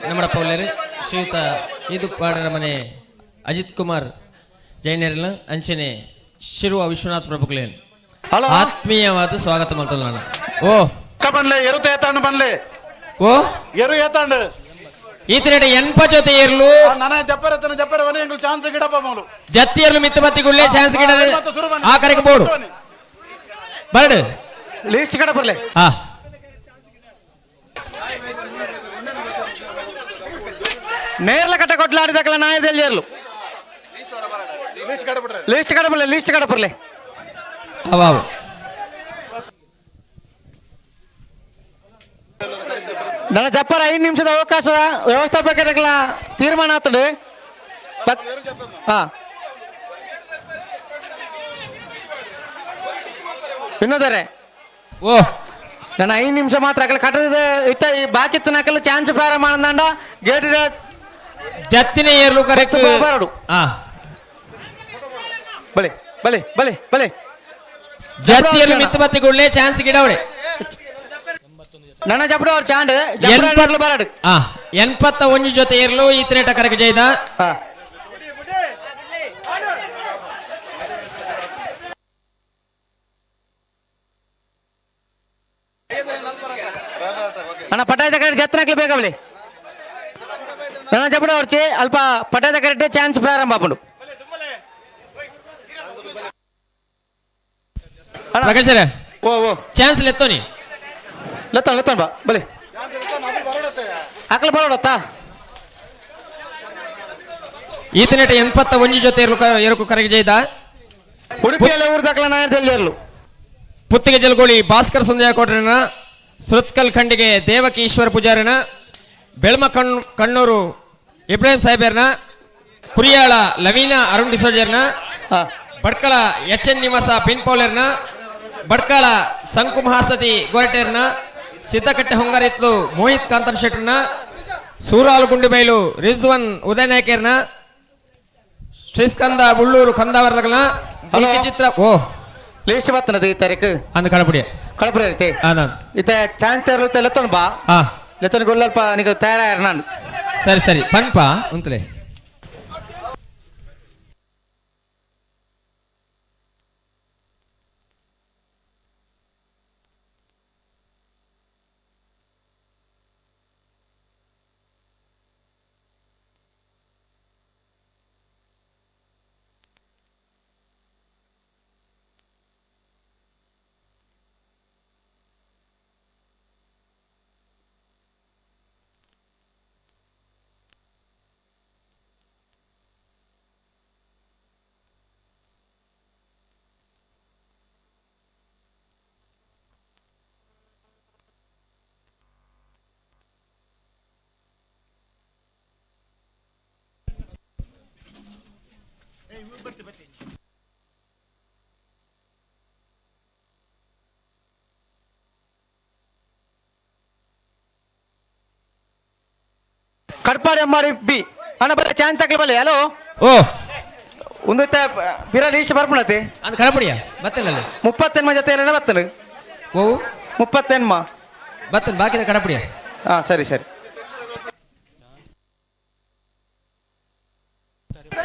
ನಮ್ಮಡ ಪೌಲೇರು ಶ್ರೀಯುತ ಈದು ಪಾಡಿಯರ ಮನೆ ಅಜಿತ್ ಕುಮಾರ್ ಜೈನರ್ಲ, ಅಂಚನೆ ಶಿರುವ ವಿಶ್ವನಾಥ ಪ್ರಭುಕುಲೇನ್. ಹಲೋ. ಆತ್ಮೀಯವಾದ ಸ್ವಾಗತ ಮಲ್ತಲ್ಲ ನಾನು. ಓ. ಬನ್ಲೆ ಎರು ತೇತಾಂಡು ಬನ್ಲೆ. ಓ. ಎರು ಏತಾಂಡು. ಈತನೇಟ ಎನ್ಪ ಜೊತೆ ಏರ್ಲು. ನನ ಜಪ್ಪರ ತನ ಜಪ್ಪರ ವನೆ ಎಂಗಳು ಚಾನ್ಸ್ ಗಿಡಪ್ಪ ಮೂಲು. ಜತ್ತಿಯರ್ಲು ಮಿತ್ತ ಬತ್ತಿಗುಳ್ಳೆ ಚಾನ್ಸ್ ಗಿಡ. ಆ ಕರೆಗೆ ಬೋರ್ಡು ಬರ್ಡ್. ಲಿಸ್ಟ್ ಕಡೆ ಬರ್ಲೆ. ಹಾ. ನೇರ್ಲ ಕಟ್ಟ ಕೊಟ್ಲಾಡಿದಕ್ಕಲ್ಲ ನಾಯದೆಲ್ಲಿ. ಲಿಸ್ಟ್ ಕಡೆ ಬರ್ಲೆ, ಲಿಸ್ಟ್ ಕಡೆ ಬರ್ಲೆ. ಅವಾವು. ನನ್ನ ಜಪ್ಪರ 5 ನಿಮಿಷದ ಅವಕಾಶ ವ್ಯವಸ್ಥಾಪಕರ ತೀರ್ಮಾನ ಆಗ್ತದೆ. ಹಾ, ಇನ್ನೊಂದರೆ. ಓ. ನನ್ನ 5 ನಿಮಿಷ ಮಾತ್ರ ಅಕಲ ಕಟ್ಟದ ಇತ್ತ ಈ ಬಾಕಿ ನಕಲ ಚಾನ್ಸ್ ಪ್ರಾರಂಭ ಮಾಡಂದ ಗೇಟ್. ಜತ್ತಿನ ಏರ್ಲು ಕರೆಕ್ಟ್. ಬರಡು. ಹಾ. ಬಲೆ ಬಲೆ ಬಲೆ ಬಲೆ. ಜತ್ತಿಯರ್ಲು ಮಿತ್ತ ಬತ್ತಿಗುಳ್ಳೆ ಚಾನ್ಸ್ ಗಿಡವಡೆ. ನನ್ನ ಜಪ್ಪಡ ಅವ್ರ ಚಾಂಡ್ ಜಪ್ಪಡ ಬರಡು. ಹಾ, 81 ಜೊತೆ ಏರ್ಲು ಈತನೇಟ ಕರೆಗೆ ಜೈದ. ಹಾ, ಅಣ್ಣ, ಪಟಾಯ್ದ ಕರೆಕ್ಟ್ ಜತ್ತನಕ್ಲೆ ಬೇಕಾವಳಿ. ನನ್ನ ಜಪ್ಪಡ ಅವ್ರಚಿ ಅಲ್ಪ ಪಟಾಯ್ದ ಕರೆಕ್ಟ್ ಚಾನ್ಸ್ ಪ್ರಾರಂಭ ಆಪುಂಡು. ಅಣ್ಣ. ಪ್ರಕಾಶರ. ಓ ಓ. ಚಾನ್ಸ್ ಲೆತ್ತೋನಿ. ಲತ್ತಣ ಲತ್ತಣ ಬಾ ಬಲೆ. ಅಕಲ ಬರೋಡತ್ತಾ. ಈತನೇಟ 81 ಜೊತೆ ಏರ್ಲು ಏರುಕು ಕರೆಗೆ ಜೈದ. ಉಡುಪಿಯಲ್ಲಿ ಊರ್ದಾಕಲ ನಾಯದಲ್ಲಿ ಇರಲು. ಪುತ್ತಿಗೆ ಜಲಗೋಳಿ ಭಾಸ್ಕರ್ ಸಂಜಯ ಕೋಟ್ರನ, ಸುರತ್ಕಲ್ ಖಂಡಿಗೆ ದೇವಕಿ ಈಶ್ವರ ಪೂಜಾರಿನ, ಬೆಳ್ಮ ಕಣ್ಣೂರು ಇಬ್ರಾಹಿಂ ಸಾಹೇಬರ್ನ, ಕುರಿಯಾಳ ಲವೀನಾ ಅರುಣ್ ಡಿಸೋಜರ್ನ, ಹಾ. ಭಟ್ಕಳ ಎಚ್ ಎನ್ ನಿವಾಸ ಪಿನ್ ಪೌಲರ್ನ, ಭಟ್ಕಳ ಸಂಕು ಮಹಾಸತಿ ಗೊರಟೇರ್ನ, ಸಿದ್ದಕಟ್ಟೆ ಹೊಂಗಾರಿತ್ಲು ಮೋಹಿತ್ ಕಾಂತನ್ ಶೆಟ್ಟರ್ನ, ಸೂರಾಲ್ ಗುಂಡಿಬೈಲು ರಿಜ್ವನ್ ಉದಯನಾಯಕರ್ನ, ಶ್ರೀಸ್ಕಂದ ಉಳ್ಳೂರು ಕಂದಾವರ್ಲಗನ. ಹಲೋ. ಚಿತ್ರ ಓ. ಲಿಸ್ಟ್ ಬರ್ತನದು ಈ ತಾರೀಕು. ಅಂದ್ ಕಡಪುಡಿ. ಕಳಪುರ ಐತಿ. ಅದ. ಇತ್ತ ಚಾನ್ಸ್ ತರಲು ಲೆತ್ತಣ ಬಾ. ಹಾ. ಲೆತ್ತನ ಗೊಲ್ಲಲ್ಪ ನಿಗ ತಯಾರ ನಾನು. ಸರಿ ಸರಿ, ಪನ್ಪ ಉಂತಲೆ. ಕಡ್ಪಾಡಿ ಅಮ್ಮಾಡಿ ಬಿ. ಅಣ್ಣ, ಬರ ಚಾನ್ಸ್ ತಕ್ಲಿ ಬಲ್ಲೆ. ಹಲೋ. ಓ. ಒಂದು ಪಿರ ಲಿಸ್ಟ್ ಬರ್ಪುಣತಿ. ಅಂದ್ ಕಡಪುಡಿಯ ಬತ್ತಲ್ಲ. ಮುಪ್ಪತ್ತೆನ್ಮ ಜೊತೆ ಎಲ್ಲ ಬರ್ತದೆ. ಓ. ಮುಪ್ಪತ್ತೆನ್ಮ. ಬತ್ತನ್ ಬಾಕಿದ ಕಡಪುಡಿಯ. ಹಾ, ಸರಿ ಸರಿ.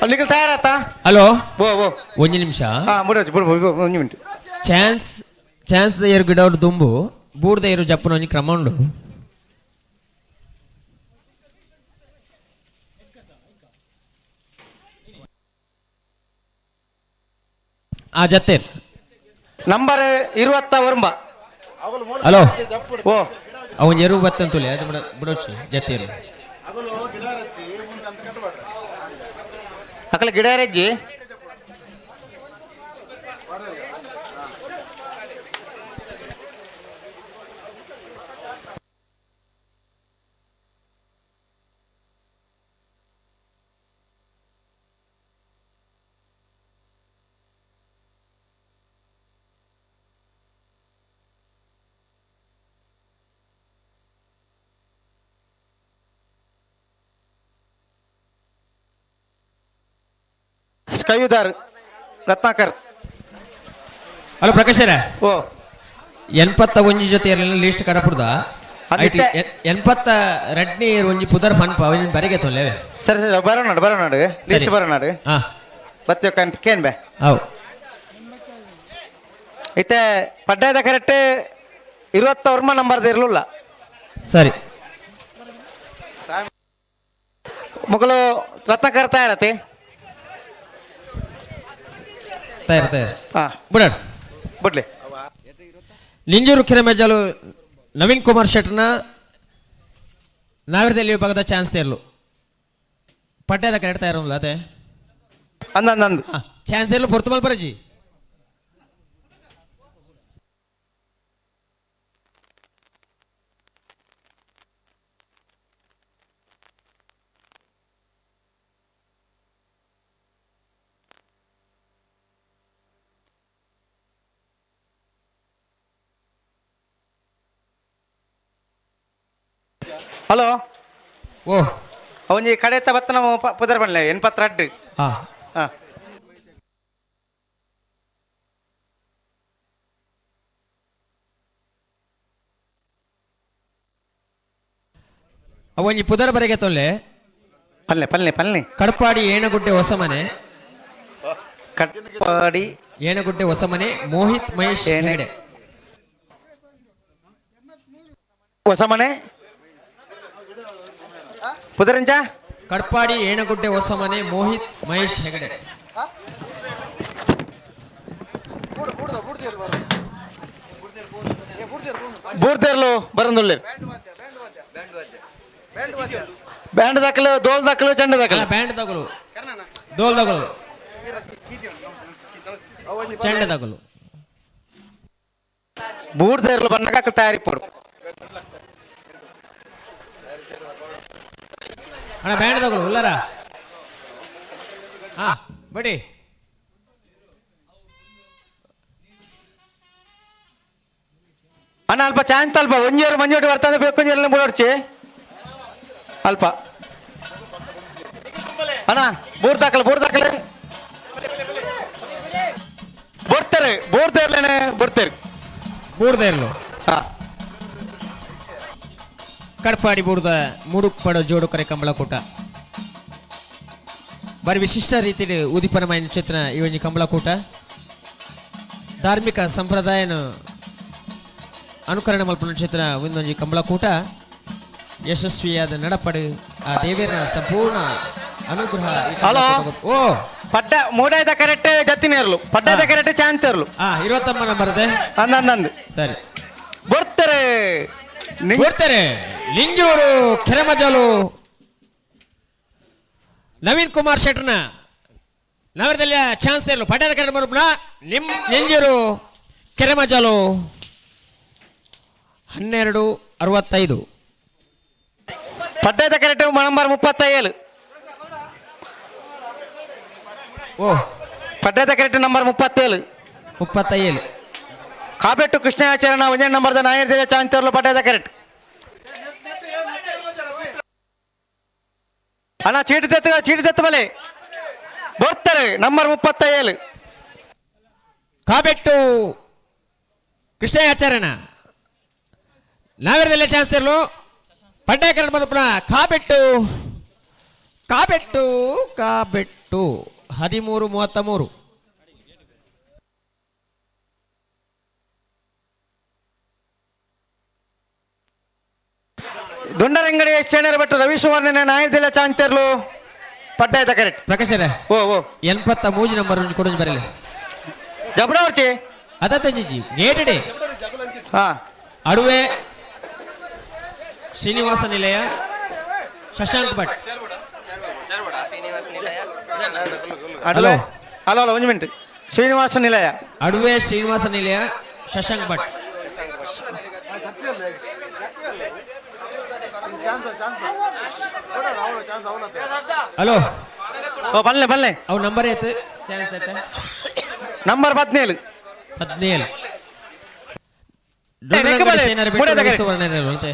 ಅಲ್ಲಿಗೆ ತಯಾರಾತಾ. ಹಲೋ. ಓ ಓ. ಒಂಜಿ ನಿಮಿಷ. ಹಾ, ಬಿಡು ಬಿಡು ಬಿಡು, ಒಂದು minute. Chance chance the ಏರು ಗಿಡವ್ರು ದುಂಬು ಬೂಡ್ದ ಏರು ಜಪ್ಪನ ಒಂಜಿ ಕ್ರಮ ಉಂಡು. ಆ ಜತ್ತೇರ್. ನಂಬರ್ 29. ಹಲೋ. ಓ. ಅವನ್ ಎರು ಬತ್ತಂತುಲೆ ಅದು ಬಿಡೋಚಿ ಜತ್ತೇರು. ಅಕಲ ಗಿಡಾರಜ್ಜಿ. ಸ್ಕೈಯುದಾರ್ ರತ್ನಾಕರ್. ಹಲೋ ಪ್ರಕಾಶರ. ಓ. 81 ಜೊತೆ ಇರಲಿಲ್ಲ ಲಿಸ್ಟ್ ಕಡಪುರ್ದ. ಅದಿತ್ತೆ. 82ನೇ ಒಂಜಿ ಪುದರ್ ಫನ್ಪ ಅವನ್ ಬರಿಗೆ ತೊಲೆವೆ. ಸರಿ ಸರಿ, ಬರೋಣ ಬರೋಣ, ಲಿಸ್ಟ್ ಬರೋಣ. ಹಾ. ಬತ್ತೆ ಕೇನ್ ಬೇ. ಅವು. ಇತ್ತೆ ಪಡ್ಡಾಯದ ಕರೆಕ್ಟ್ 29 ನಂಬರ್ದ ಇರಲಿಲ್ಲ. ಸರಿ. ಮೊಗಲು ರತ್ನಾಕರ್ ತಯಾರತಿ. ತಯಾರು ತಯಾರು. ಹಾ. ಬಿಡೋಣ. ಬಿಡ್ಲಿ. ನಿಂಜೂರು ಕೆರೆಮೆಜಾಲು ನವೀನ್ ಕುಮಾರ್ ಶೆಟ್ನ ನಾವಿರದಲ್ಲಿ ವಿಭಾಗದ ಚಾನ್ಸ್ ತೇರ್ಲು ಪಡ್ಡದ ಕರೆಕ್ಟ್ ತಯಾರಲ್ಲ ಅದೇ. ಅಂದ ಅಂದ. ಚಾನ್ಸ್ ತೇರ್ಲು ಪೊರ್ತು ಮಲ್ಪರಜಿ. ಹಲೋ. ಓ. ಅವನಿಗೆ ಕಡೆ ಬತ್ತ ನಾವು ಪುದರ್ ಬನ್ಲೆ 82. ಹಾ. ಹಾ. ಅವೊಂಜಿ ಪುದರ್ ಬರೆಗೆ ತೊಲ್ಲೆ. ಪಲ್ಲೆ ಪಲ್ಲೆ ಪಲ್ಲೆ. ಕಡ್ಪಾಡಿ ಏಣಗುಡ್ಡೆ ಹೊಸಮನೆ. ಕಟ್ಪಾಡಿ. ಏಣಗುಡ್ಡೆ ಹೊಸಮನೆ ಮೋಹಿತ್ ಮಹೇಶ್ ಹೆಗಡೆ. ಹೊಸಮನೆ ಪುದರಂಜ. ಕಡ್ಪಾಡಿ ಏಣಗುಡ್ಡೆ ಹೊಸಮನೆ ಮೋಹಿತ್ ಮಹೇಶ್ ಹೆಗಡೆ. ಬೂರ್ದೇರ್ಲು ಬರಂದುಳ್ಳಿ ಬ್ಯಾಂಡ್ ದಾಖಲು ದೋಲ್ ದಾಖಲು ಚಂಡ ದಾಖಲು. ಬ್ಯಾಂಡ್ ತಗಲು, ದೋಲ್ ತಗಲು, ಚೆಂಡ ತಗಲು. ಬೂರ್ದೇರ್ಲು ಬಣ್ಣಕ ತಯಾರಿ ಪೋಡು. ಅಣ್ಣ ಬ್ಯಾಂಡ್ ತಗಲು ಉಲ್ಲರ ಹಾ ಬಡಿ. ಅಣ್ಣ ಅಲ್ಪ ಚಾಂತ್ ಅಲ್ಪ ಒಂಜೇರು ಮಂಜೋಟಿ ಬರ್ತದೆ ಬೇಕು ಬುಡೋಡ್ಚಿ ಅಲ್ಪ ಅಣ್ಣ ಬೂರ್ ದಾಖಲು ಬೂರ್ ದಾಖಲು ಬರ್ತಾರೆ ಬೋರ್ದೇರ್ಲೇನೆ ಬರ್ತಾರೆ. ಬೂರ್ದೇರ್ಲು. ಹಾ. ಕಡ್ಪಾಡಿ ಬೂರ್ದ ಮುಡುಕ್ಪಡ ಜೋಡು ಕರೆ ಕಂಬಳಕೂಟ ಬಾರಿ ವಿಶಿಷ್ಟ ರೀತಿಯಲ್ಲಿ ಉದೀಪನಮಯ ಚಿತ್ರ ಈ ಒಂಜಿ ಕಂಬಳಕೂಟ ಧಾರ್ಮಿಕ ಸಂಪ್ರದಾಯನ ಅನುಕರಣೆ ಮಲ್ಪುನ ಚಿತ್ರ ಒಂದೊಂಜಿ ಕಂಬಳಕೂಟ ಯಶಸ್ವಿಯಾದ ನಡಪಡು ಆ ದೇವರ ಸಂಪೂರ್ಣ ಅನುಗ್ರಹ ಈ ಹಲೋ. ಓ. ಪಡ್ಡ ಮೂಡಾಯ್ದ ಕರೆಕ್ಟ್ ಜತ್ತಿನೇರ್ಲು ಪಡ್ಡದ ಕರೆಕ್ಟ್ ಚಾಂತೇರ್ಲು. ಆ 29 ನಂಬರ್ದೆ. ಅಂದ ಅಂದ. ಸರಿ. ಬರ್ತಾರೆ. ಬರ್ತಾರೆ ಲಿಂಜೂರು ಕೆರೆಮಜಾಲು ನವೀನ್ ಕುಮಾರ್ ಶೆಟ್ರನ ನಗರದಲ್ಲಿ ಚಾನ್ಸ್ ಇರಲು ಪಡ್ಡದ ಕರೆಕ್ಟ್ ಬರಪುನ ನಿಮ್ ಲಿಂಜೂರು ಕೆರೆಮಜಾಲು 12:65. ಪಡ್ಡದ ಕರೆಕ್ಟ್ ನಂಬರ್ 37. ಓ. ಪಡ್ಡದ ಕರೆಕ್ಟ್ ನಂಬರ್ 37. 37. ಕಾಬೆಟ್ಟು ಕೃಷ್ಣಾಚರಣ ಒಂದೇ ನಂಬರ್ದ ನಾಯರ್ ಚಾಂತೇರ್ಲು ಪಡ್ಡದ ಕರೆಕ್ಟ್. ಅಣ್ಣ ಚೀಟಿ ದತ್ತ ಚೀಟಿ ದತ್ತ ಬಲೆ ಬರ್ತಾರೆ ನಂಬರ್ 37. ಕಾಬೆಟ್ಟು ಕೃಷ್ಣಯಾಚಾರ್ಯನ ನಾಗರದಲ್ಲೇ ಚಾನ್ಸ್ ಇರಲು ಪಡ್ಡಾಕರಣ ಬಂದಪುನ ಕಾಬೆಟ್ಟು ಕಾಬೆಟ್ಟು ಕಾಬೆಟ್ಟು 13:33. ದುಂಡರಂಗಡಿ ಶೇಣರ ಭಟ್ಟು ರವಿ ಸುವರ್ಣನ ನಾಯರ್ದೆಲ್ಲ ಚಾಂತೇರ್ಲು ಪಡ್ಡಾಯ್ತ ಕರೆಕ್ಟ್. ಪ್ರಕಾಶ್ ಓ ಓ. 83 ನಂಬರ್ ಕೊಡೋದು ಬರಲಿ. ಜಬಡ ಹೊರ್ಚಿ. ಅದ ಜಿಜಿ ಗೇಟಡೆ. ಹಾ. ಅಡುವೆ ಶ್ರೀನಿವಾಸ ನಿಲಯ Shashank Bhat. Hello hello hello, ಒಂದು ಮಿನಿಟ್. ಶ್ರೀನಿವಾಸ ನಿಲಯ. ಅಡುವೆ ಶ್ರೀನಿವಾಸ ನಿಲಯ ಶಶಾಂಕ್ ಭಟ್. ಹಲೋ. ಓ, ಬಲ್ಲೆ ಬಲ್ಲೆ. ಅವು ನಂಬರ್ ಐತೆ, ಚಾನ್ಸ್ ಐತೆ. ನಂಬರ್ 17. 17. ನೆಕ್ಕು ಬಲೆ, ಮೂರನೇ ತಗರಿ. ಸುವರ್ಣ ಅಂತೆ.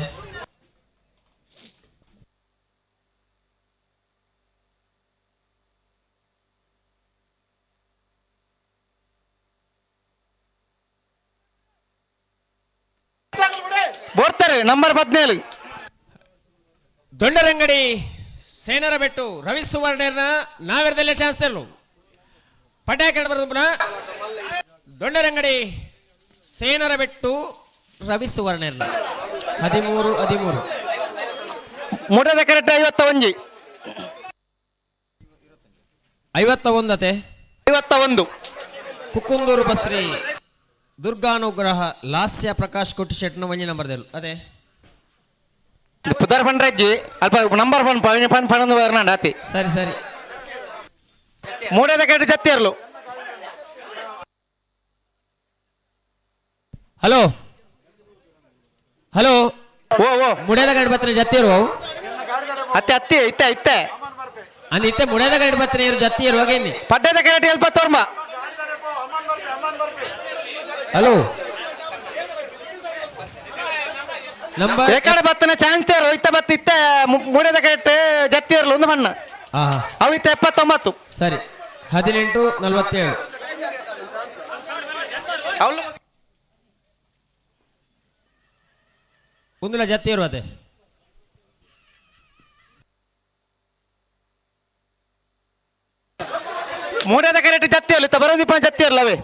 ಬೋರ್ತಾರೆ ನಂಬರ್ 17. ದೊಡ್ಡರಂಗಡಿ ಸೇನರ ಬೆಟ್ಟು ರವಿ ಸುವರ್ಣರ್ನ ನಾವೆರದಲ್ಲೇ ಚಾನ್ಸ್ ಇರಲು ಪಟಾಕಿ ಬರೋದು ಪುನಃ. ದೊಡ್ಡರಂಗಡಿ ಸೇನರ ಬೆಟ್ಟು ರವಿ ಸುವರ್ಣರ್ನ 13 13. ಮೂರನೇ ಕರೆಕ್ಟ್ 51. 51 ಅತೆ. 51. ಕುಕ್ಕುಂದೂರು ಬಸ್ರಿ ದುರ್ಗಾನುಗ್ರಹ ಲಾಸ್ಯ ಪ್ರಕಾಶ್ ಕೊಟ್ಟಿ ಶೆಟ್ನ ಒಂಜಿ ನಂಬರ್ ದೇಲು ಅದೇ. ಪುದರ್ ಪಂಡ್ರಜ್ಜಿ ಅಲ್ಪ ನಂಬರ್ ಪನ್ ಪನ್ ಪನ್ ಪನ್ನೊಂದು ಬರ್ನಾಂಡ ಆತಿ. ಸರಿ ಸರಿ. ಮೂರನೇ ಕರೆಕ್ಟ್ ಜತ್ತಿ ಇರಲು. Hello hello. ಓ ಓ. ಮುಡೇದ ಗಂಡ ಬತ್ತನೆ ಜತ್ತಿ ಇರುವ ಅವು. ಅತ್ತೆ ಅತ್ತಿ ಇತ್ತೆ ಇತ್ತೆ. ಅಂದ್ ಇತ್ತೆ ಮುಡೇದ ಗಂಡ ಬತ್ತನೆ ಇರು ಜತ್ತಿ ಇರುವಾಗ ಎನ್ನಿ. ಪಡ್ಡದ ಕರೆಕ್ಟ್ ಎಲ್ಪ ತೋರ್ಮ. ಹಲೋ, ನಂಬರ್ ಏಕಾಡ ಬತ್ತನ ಚಾನ್ಸ್ ತೇರು ಇತ್ತ ಬತ್ತ ಇತ್ತ ಮೂಡದ ಕರೆಕ್ಟ್ ಜತ್ತಿ ಇರಲು ಒಂದು ಮಣ್ಣ. ಹಾ. ಅವು ಇತ್ತ 79. ಸರಿ, 18 47. ಅವಳು. ಮುಂದಿನ ಜತ್ತಿ ಇರುವತೆ. ಮೂಡದ ಕರೆಕ್ಟ್ ಜತ್ತಿ ಇರಲು ಇತ್ತ ಬರೋದಿಪ್ಪ ಜತ್ತಿ ಇರಲವೇ.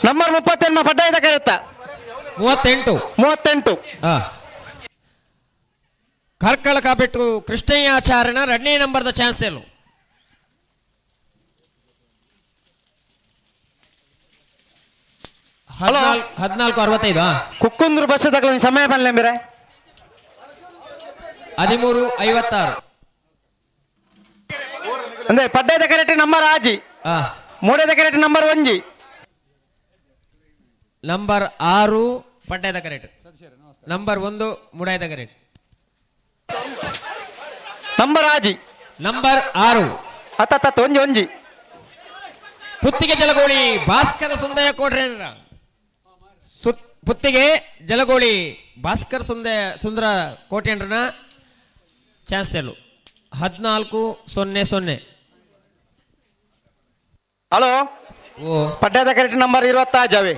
ನಂಬರ್ 38 ಪಡ್ಡಾಯದ ಕರೆಕ್ಟ. 38. 38. ಹಾ, ಕಾರ್ಕಳ ಕಾಪೆಟ್ಟು ಕೃಷ್ಣಯ್ಯಾಚಾರ್ಯನ ಎರಡನೇ ನಂಬರ್ದ ಚಾನ್ಸ್ ಇಲ್ಲ. 14 65. ಕುಕ್ಕುಂದ್ರು ಬಸ್ ತಗಲ ಸಮಯ ಬನ್ಲೆ ಬೇರೆ. 13 56. ಅಂದ್ರೆ ಪಡ್ಡಾಯದ ಕರೆಕ್ಟ್ ನಂಬರ್ ಆಜಿ. ಮೂಡದ ಕರೆಕ್ಟ್ ನಂಬರ್ ಒಂಜಿ. ನಂಬರ್ 6 ಪಡ್ಡಾಯದ ಕರೆಕ್ಟ್, ನಂಬರ್ 1 ಮುಡಾಯದ ಕರೆಕ್ಟ್. ನಂಬರ್ ಆಜಿ. ನಂಬರ್ 6. ಹತ್ತ ಒಂಜಿ ಒಂಜಿ. ಪುತ್ತಿಗೆ ಜಲಗೋಳಿ ಭಾಸ್ಕರ ಸುಂದಯ ಕೋಟ್ರೇಂದ್ರ, ಪುತ್ತಿಗೆ ಜಲಗೋಳಿ ಭಾಸ್ಕರ್ ಸುಂದಯ ಸುಂದರ ಕೋಟೇಂದ್ರನ ಚಾನ್ಸ್ ತೆಲ್ಲು 14 0 0. ಹಲೋ. ಓ. ಪಡ್ಡಾಯದ ಕರೆಕ್ಟ್ ನಂಬರ್ 26 ಅವೇ.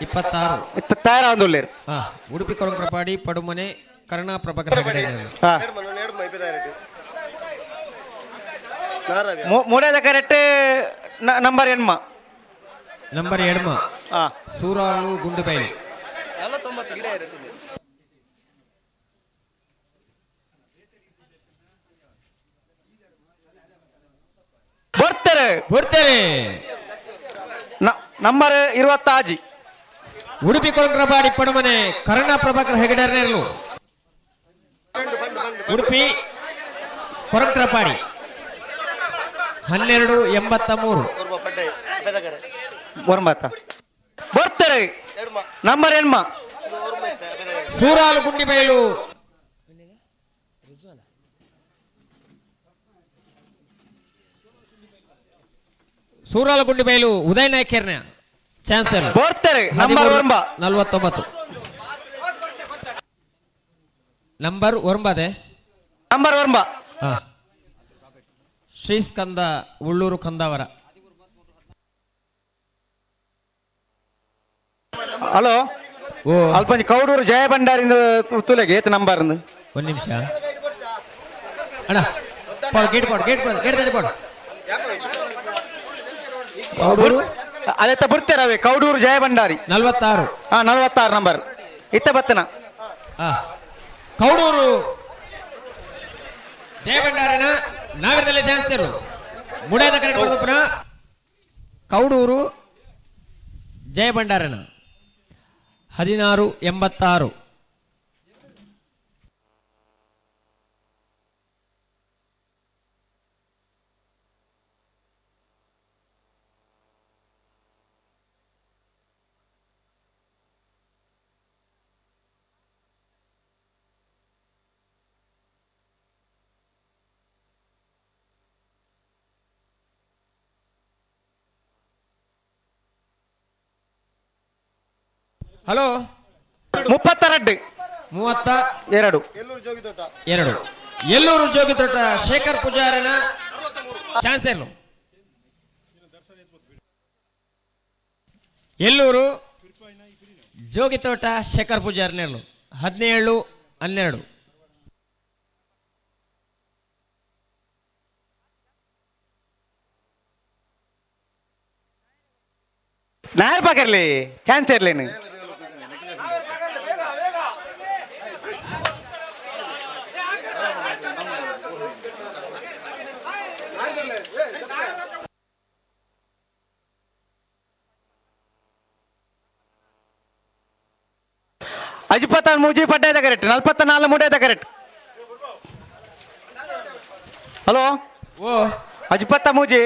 26. ತಯಾರಾಂದುಲ್ಲೇರು. ಹಾ, ಉಡುಪಿ ಕೊರಂಕ್ರಪಾಡಿ ಪಡುಮನೆ ಕರುಣಾ ಪ್ರಭಾಕರ್ ಹೆಗಡೆ. ಹಾ, ಮೂಡದ ಕರೆಕ್ಟ್ ನಂಬರ್ ಎಣ್ಮ. ನಂಬರ್ ಎಡ್ಮ. ಹಾ. ಸೂರಾಲು ಗುಂಡುಬೈಲು. ಬರ್ತಾರೆ. ಬರ್ತಾರೆ. ನಂಬರ್ 26. ಉಡುಪಿ ಕೊರಂಕ್ರಪಾಡಿ ಪಡುಮನೆ ಕರುಣಾ ಪ್ರಭಾಕರ್ ಹೆಗಡೆ. ಉಡುಪಿ ಕೊರಂಕ್ರಪಾಡಿ 12 83. ಒಂಬತ್ತ ಬರ್ತಾರೆ ನಂಬರ್ ಎಣ್ಮ. ಸೂರಾಲು ಗುಂಡಿಬೈಲು ಸೂರಾಲು ಗುಂಡಿಬೈಲು ಉದಯ ನಾಯ್ಕರ್ನ ಚಾನ್ಸ್. ಬರ್ತಾರೆ ನಂಬರ್ ಒಂಬ. 49 ನಂಬರ್ ಒಂಬದೆ. ನಂಬರ್ ಒಂಬ. ಶ್ರೀಸ್ಕಂದ ಉಳ್ಳೂರು ಕಂದಾವರ. ಹಲೋ. ಓ. ಅಲ್ಪ ಕೌಡೂರು ಜಯ ಭಂಡಾರಿಂದ ತುಲೆಗೆ ಏತ್ ನಂಬರ್. ಒಂದು ನಿಮಿಷ ಅಣ್ಣ, ಪಾಡು ಗೇಟ್, ಪಾಡು ಗೇಟ್, ಪಾಡು ಗೇಟ್ ತಡಿ ಪಾಡು. ಕೌಡೂರು. ಅದೆತ್ತ ಬಿಡ್ತೇರವೆ ಕೌಡೂರು ಜಯ ಭಂಡಾರಿ. 46. ಹಾ, 46 ನಂಬರ್ ಇತ್ತ ಬತ್ತನ. ಕೌಡೂರು ಜಯಭಂಡಾರಿನ ನಾವಿರದಲ್ಲಿ ಚಾನ್ಸ್ ಇರಲು ಮುಡಾದ ಕರೆಕ್ಟ್ ಬರ್ತಪ್ಪನ. ಕೌಡೂರು ಜಯಭಂಡಾರನ 16 86. ಹಲೋ. 32. ಮೂವತ್ತ ಎರಡು. ಎರಡು. ಎಲ್ಲೂರು ಜೋಗಿತೋಟ ಶೇಖರ್ ಪೂಜಾರನ ಚಾನ್ಸ್ ಇರಲು. ಎಲ್ಲೂರು ಜೋಗಿತೋಟ ಶೇಖರ್ ಪೂಜಾರನೇರ್ಲು 17 12. ನಾಯರ್ ಪಾಕರ್ಲಿ ಚಾನ್ಸ್ ಇರ್ಲೇನು. ಅಜಿಪತ್ತ ಮೂಜಿ ಪಡ್ಡಾಯ್ದ ಕರೆಕ್ಟ್, 44 ಮೂಡಾಯ್ದ ಕರೆಕ್ಟ್. ಹಲೋ. ಓ. ಅಜಿಪತ್ತ ಮೂಜಿ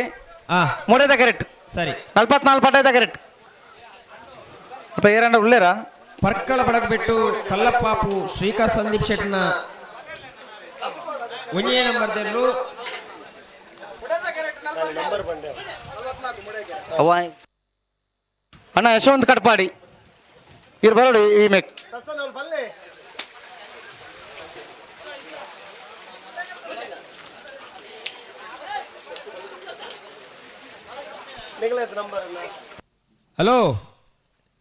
ಮೂಡಾಯ್ದ ಕರೆಕ್ಟ್. ಸರಿ. 44 ಪಡ್ಡಾಯ್ದ ಕರೆಕ್ಟ್. ಅಪ್ಪ ಏರಂಡ ಉಳ್ಳೇರಾ. ಪರ್ಕಳ ಬಡಗಬಿಟ್ಟು ಕಲ್ಲಪ್ಪಾಪು ಶ್ರೀಕಾ ಸಂದೀಪ್ ಶೆಟ್ನ ಒಂದೇ ನಂಬರ್ದಲ್ಲೂ. ಅವ ಅಣ್ಣ ಯಶವಂತ್ ಕಟ್ಪಾಡಿ ಇರು ಬರೋಡು ಈ ಮೇಕ್. ಹಲೋ.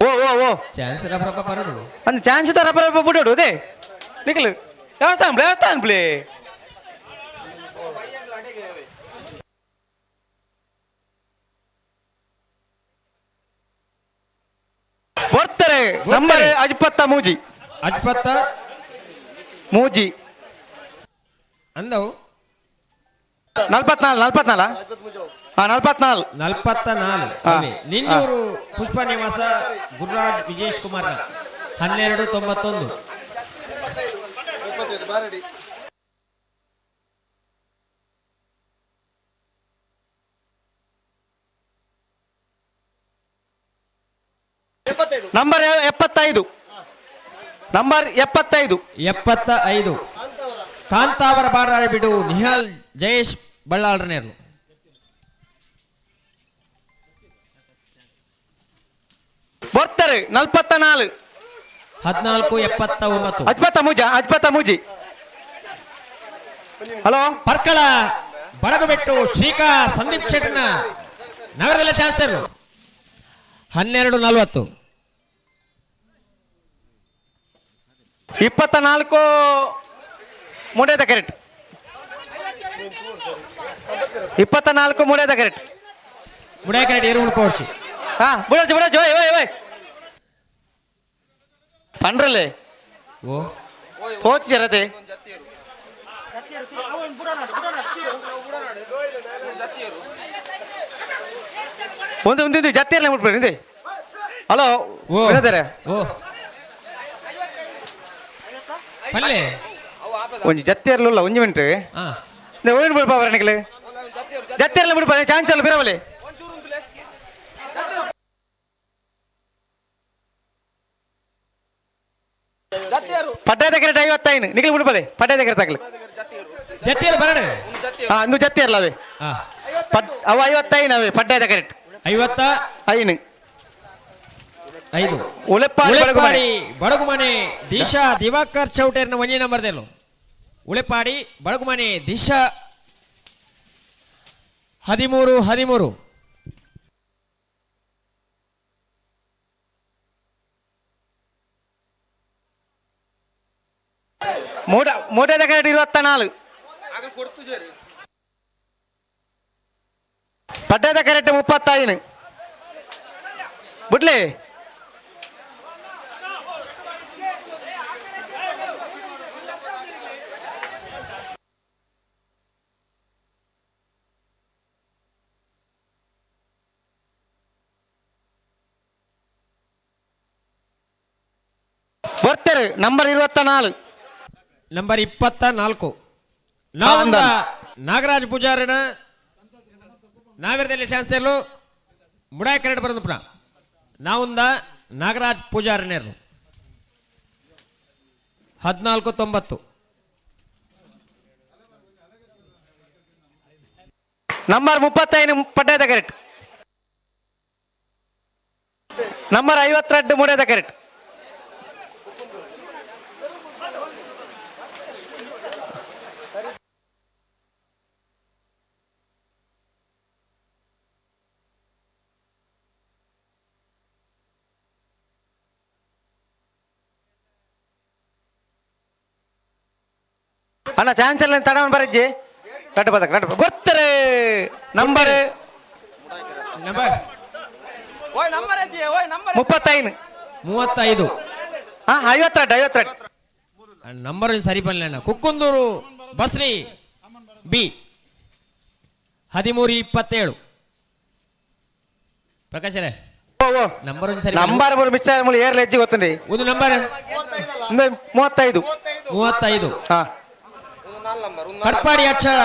ಓ ಓ ಓ. ಚಾನ್ಸ್ ರಪ್ಪ ಬರೋಡು. ಒಂದು ಚಾನ್ಸ್ ತರ ರಪ್ಪ ಬಿಡೋಡು ಅದೇ ನಿಖಲ್ ದೇವಸ್ಥಾನ ದೇವಸ್ಥಾನ ಪ್ಲೇ ಬರ್ತಾರೆ ನಂಬರ್ ಅಜ್ಪತ್ತ ಮೂಜಿ. ಅಜ್ಪತ್ತ ಮೂಜಿ. ಅಂದವು. 44 44, ಹಾ, 44. 44. ನಿನ್ನೂರು ಪುಷ್ಪ ನಿವಾಸ ಗುರುರಾಜ್ ವಿಜೇಶ್ ಕುಮಾರ್ 12 91. Number 75, number 75. 75 ಕಾಂತಾವರ ಬಾರಾರಿ ಬಿಡು ನಿಹಾಲ್ ಜಯೇಶ್ ಬಳ್ಳಾಳ್ರನೇರ್ಲು. ಬರ್ತಾರೆ 44. 14 79. ಅಜ್ಪತ್ತ ಮೂಜ, ಅಜ್ಪತ್ತ ಮೂಜಿ. ಹಲೋ. ಪರ್ಕಳ ಬಡಗುಬೆಟ್ಟು ಶ್ರೀಕಾ ಸಂದೀಪ್ ಶೆಟ್ನ ನಗರದಲ್ಲಿ ಚಾನ್ಸರ್ 12 40. 24 ಮೂಡೇದ ಕರೆಕ್ಟ್, 24 ಮೂಡೇದ ಕರೆಕ್ಟ್. ಮುಡಾಯ ಕರೆಕ್ಟ್ ಏರು ಪೋಡ್ಚಿ. ಹಾ, ಬಿಡೋಚು ಬಿಡೋಚು. ಓಯ್ ಓಯ್ ಓಯ್ ಪಂಡ್ರಲ್ಲೇ. ಓ. ಹೋಚ್ ಜರತೆ. ಒಂದು ಒಂದು ಜತ್ತಿ ಇರಲಿ ಮುಟ್ಬಿಡಿ ಇದೆ. ಹಲೋ. ಓ. ವಿನೋದರೇ. ಓ ಪಲ್ಲೆ. ಒಂಜಿ ಜತ್ತಿ ಇರಲಿಲ್ಲ, ಒಂಜಿ ಮಿನಿಟ್. ಓಯಿನ್ ಬಿಡ್ಪ ಅವರನಿಗಲೆ ಜತ್ತಿ ಇರಲಿ ಬಿಡ್ಪ ಚಾನ್ಸ್ ಅಲ್ಲ ಬಿರವಲೆ. ಪಡ್ಡಾದ ಕರೆಕ್ಟ್ 55 ನಿಖಲ್ ಬಿಡ್ಬಲೆ ಪಡ್ಡಾದ ಕರೆಕ್ಟ್ ಆಗಲಿ. ಜತ್ತಿಯರು ಬರಣ. ಹಾ, ಅಂದು ಜತ್ತಿ ಇರಲ್ಲ ಅವೇ. ಪಡ್ ಅವ 55 ಅವೇ ಪಡ್ಡಾದ ಕರೆಕ್ಟ್. ಐವತ್ತ ಐನು. ಐದು. ಉಳೆಪ್ಪಾಡಿ. ಉಳೆಪ್ಪಾಡಿ ಬಡಗುಮನೆ ದಿಶಾ ದಿವಾಕರ್ ಚೌಟೇರ್ನ ಒಂಜಿ ನಂಬರ್ದೆಲ್ಲು. ಉಳೆಪ್ಪಾಡಿ ಬಡಗುಮನೆ ದಿಶಾ 13 13. ಮೂಡ ಮೂಟದ ಕರೆಕ್ಟ್ 24, ಪಡ್ಡದ ಕರೆಕ್ಟ್ 35. ಬುಡ್ಲೆ. ಬರ್ತಾರೆ ನಂಬರ್ 24. ನಂಬರ್ 24 ನಾವಂದ ನಾಗರಾಜ್ ಪೂಜಾರನ ನಾವಿರದಲ್ಲಿ ಚಾನ್ಸ್ ಇರಲು ಮುಡಾಯ ಕರೆಕ್ಟ್ ಬರೋದು ಪುನಃ ನಾವುಂದ ನಾಗರಾಜ್ ಪೂಜಾರನೇರು 14-9. ನಂಬರ್ 35 ಪಡ್ಡಾದ ಕರೆಕ್ಟ್. ನಂಬರ್ 52 ಮೂಡೇದ ಕರೆಕ್ಟ್. ಅಣ್ಣ ಚಾನ್ಸ್ ಎಲ್ಲ ತಡ ಬರಜ್ಜಿ ಕಟ್ಟು ಬದಕ್ ಕಟ್ಟು ಬರ್ತಾರೆ ನಂಬರ್ ನಂಬರ್ 35. 35. ಹಾ 52 52. ನಂಬರ್ ಸರಿ ಬರಲಿಲ್ಲ. ಕುಕ್ಕುಂದೂರು ಬಸ್ರಿ ಬಿ 13-27. ಪ್ರಕಾಶರೇ ನಂಬರ್ ಒಂದು ಸರಿ. ನಂಬರ್ ಮೂರು ಮಿಸ್ ಮೂರು ಏರ್ಲ ಹೆಜ್ಜೆ ಗೊತ್ತುಂಡಿ. ಒಂದು ನಂಬರ್. 35. 35. ಹಾ. ಕಟ್ಪಾಡಿ ಅಕ್ಷರ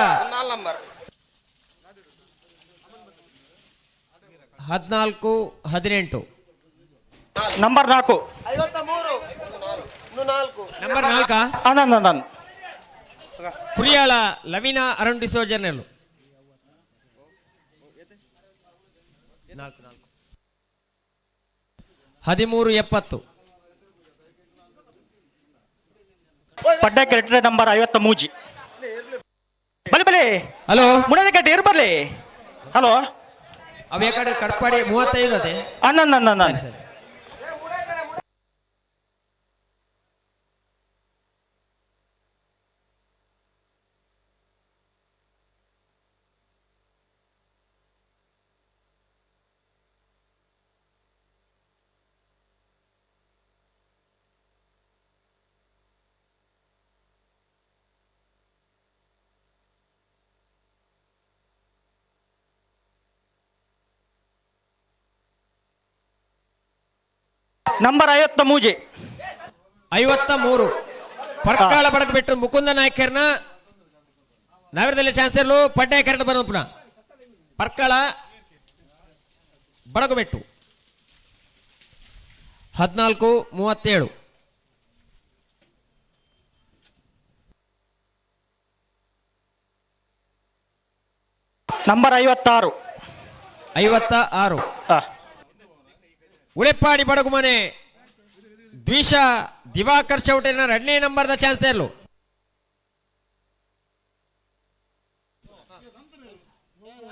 14-18. ನಂಬರ್ 4. ನಂಬರ್ 4. ಅಣ್ಣ ನಾನು ಕುರಿಯಾಳ ಲವೀನಾ ಅರುಣ್ ಡಿಸೋಜರ್ನೆಲ್ಲು 4 4. 13-70. ಪಡ್ಡ ಕೆರೆಟ್ ನಂಬರ್ 53. ಬಲಿ ಬಲಿ. ಹಲೋ. ಮುಡದ ಕಟ್ಟಿ ಇರು ಬರ್ಲಿ. ಹಲೋ. ಅವ ಕಡೆ ಕಟ್ಪಾಡಿ 35 ಅದೇ. ಅಣ್ಣ ನನ್ನ. ಸರಿ ಸರಿ. ನಂಬರ್ 53. 53 ಪರ್ಕಾಳ ಬಡಕ್ ಬಿಟ್ಟು ಮುಕುಂದ ನಾಯಕರ್ನ ನಗರದಲ್ಲಿ ಚಾನ್ಸ್ ಇರಲು ಪಡ್ಡೆ ಕರೆಕ್ಟ್ ಬರೋದು ಪುನಃ ಪರ್ಕಾಳ ಬಡಗುಬೆಟ್ಟು 14-37. ನಂಬರ್ 56. 56. ಹಾ. ಉಳೆಪ್ಪಾಡಿ ಬಡಗುಮನೆ ದ್ವಿಷ ದಿವಾಕರ್ ಚೌಟೇನ ಎರಡನೇ ನಂಬರ್ದ ಚಾನ್ಸ್ ಇರಲು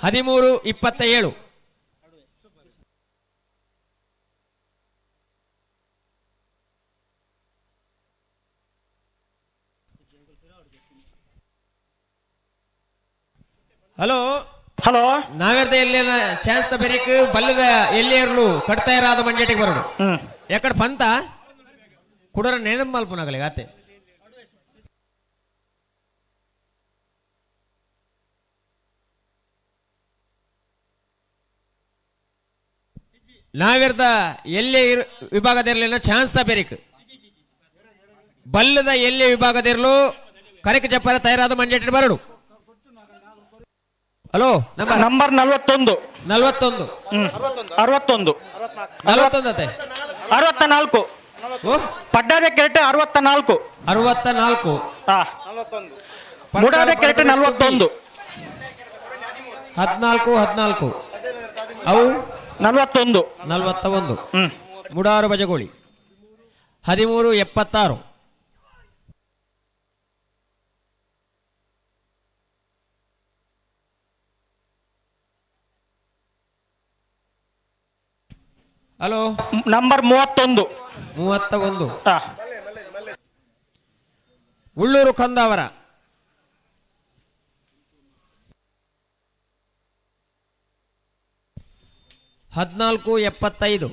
13-27. ಹಲೋ. ಹಲೋ. ನಾವೆರ್ದ ಎಲ್ಲಿ ಚಾನ್ಸ್ ಬೆರಿಕ್ ಬಲ್ಲದ ಎಲ್ಲಿ ಇರಲು ಕಟ್ತಾ ಇರಾದ ಮಂಜೇಟಿಗೆ ಬರೋಡು. ಹ್ಮ್. ಎಕಡೆ ಪಂತ ಕುಡರ ನೆನಪು ಮಲ್ಪನಾಗಲಿ ಆತೆ. ನಾವಿರ್ದ ಎಲ್ಲೇ ವಿಭಾಗದಿರಲಿಲ್ಲ ಚಾನ್ಸ್ ತ ಬೆರಿಕ್ ಬಲ್ಲದ ಎಲ್ಲೇ ವಿಭಾಗದಿರಲು ಕರೆಕ್ ಜಪ್ಪರ ತಯಾರಾದ ಮಂಜೇಟಿ ಬರಡು. Hello number. ನಂಬರ್ 41. 41. ಹ್ಮ್ 61. 41 ಅತ್ತೆ. 64. ಓ. ಪಡ್ಡಾದ ಕೆರೆಟ್ 64. 64. ಹಾ. ಮುಡಾದ ಕೆರೆಟ್ 41. 14 14 ಅವು 41. 41. ಹ್ಮ್. ಮುಡಾರು ಬಜಗೋಳಿ 13-76. ಹಲೋ. ನಂಬರ್ 31. 31. ಹಾ. ಉಳ್ಳೂರು ಕಂದಾವರ 14-75.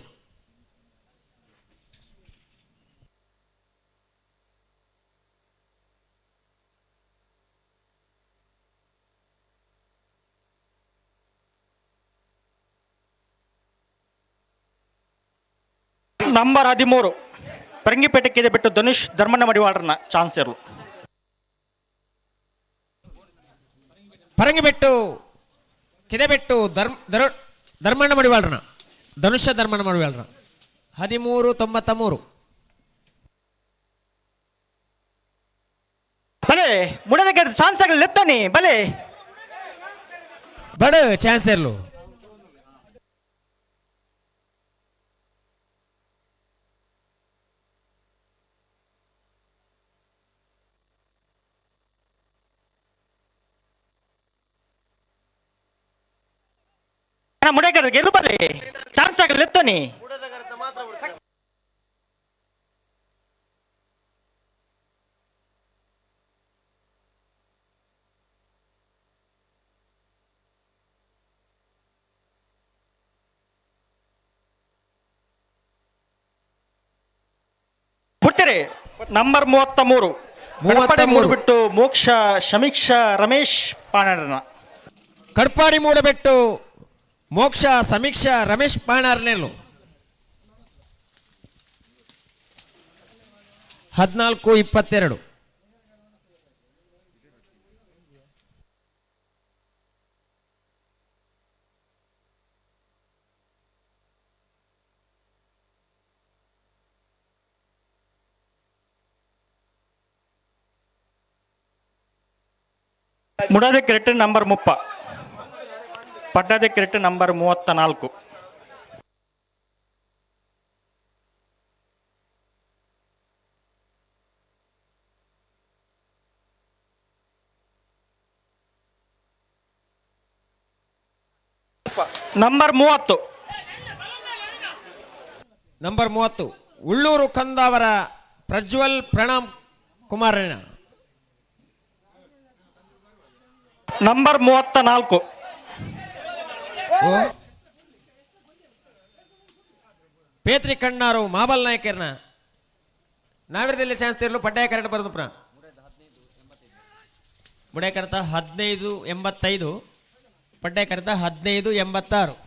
ನಂಬರ್ 13 ಪರಂಗಿಪೇಟೆ ಬಿಟ್ಟು ಧನುಷ್ ಧರ್ಮಣ್ಣ ಮಡಿವಾಳರನ್ನ ಚಾನ್ಸ್ ಇರಲು. ಪರಂಗಿಬೆಟ್ಟು ಕಿದೆಬೆಟ್ಟು ಧರ್ಮ ಧರ್ಮಣ್ಣ ಮಡಿವಾಳ್ರನ ಧನುಷ್ಯ ಧರ್ಮಣ್ಣ ಮಡಿವಾಳ್ರನ 13-93. ಬಲೆ ಮುಡದ ಚಾನ್ಸ್ ಆಗಲಿ ಎತ್ತೋನಿ ಬಲೆ. ಬಡ ಚಾನ್ಸ್ ಇರ್ಲು. ಮುಡಕರ ಗೆಲ್ಲು ಬಲೆ ಚಾನ್ಸ್ ಆಗಲಿ ಎತ್ತೋನಿ. ಬಿಡ್ತೀರಿ ನಂಬರ್ 33 33. ಬಿಟ್ಟು ಮೋಕ್ಷ ಸಮೀಕ್ಷಾ ರಮೇಶ್ ಪಾಣರನ. ಕಡ್ಪಾಡಿ ಮೂಡಬೆಟ್ಟು ಮೋಕ್ಷ ಸಮೀಕ್ಷಾ ರಮೇಶ್ ಪಾಣಾರ್ನೆಲ್ಲು 14-22. ಮುಡಾದ ಕ್ರೆಟ್ ನಂಬರ್ 30, ಪಡ್ಡಾದ correct number 34. Number 30. Number 30 Ullur Kandavara Prajwal Pranam ಕುಮಾರಣ್ಣ. ನಂಬರ್ 34. ಪೇತ್ರಿ ಕಣ್ಣಾರು ಮಾಬಲ್ ನಾಯಕರ್ನ ನಾವಿರದಲ್ಲಿ ಚಾನ್ಸ್ ತಿರ್ಲು ಪಡ್ಡಾಯ ಕರೆಂಟ್ ಬರೋದು ಪುನಃ ಮುಡಾಯ ಕರೆತ 15-85, ಪಡ್ಡಾಯ ಕರೆತ 15-86.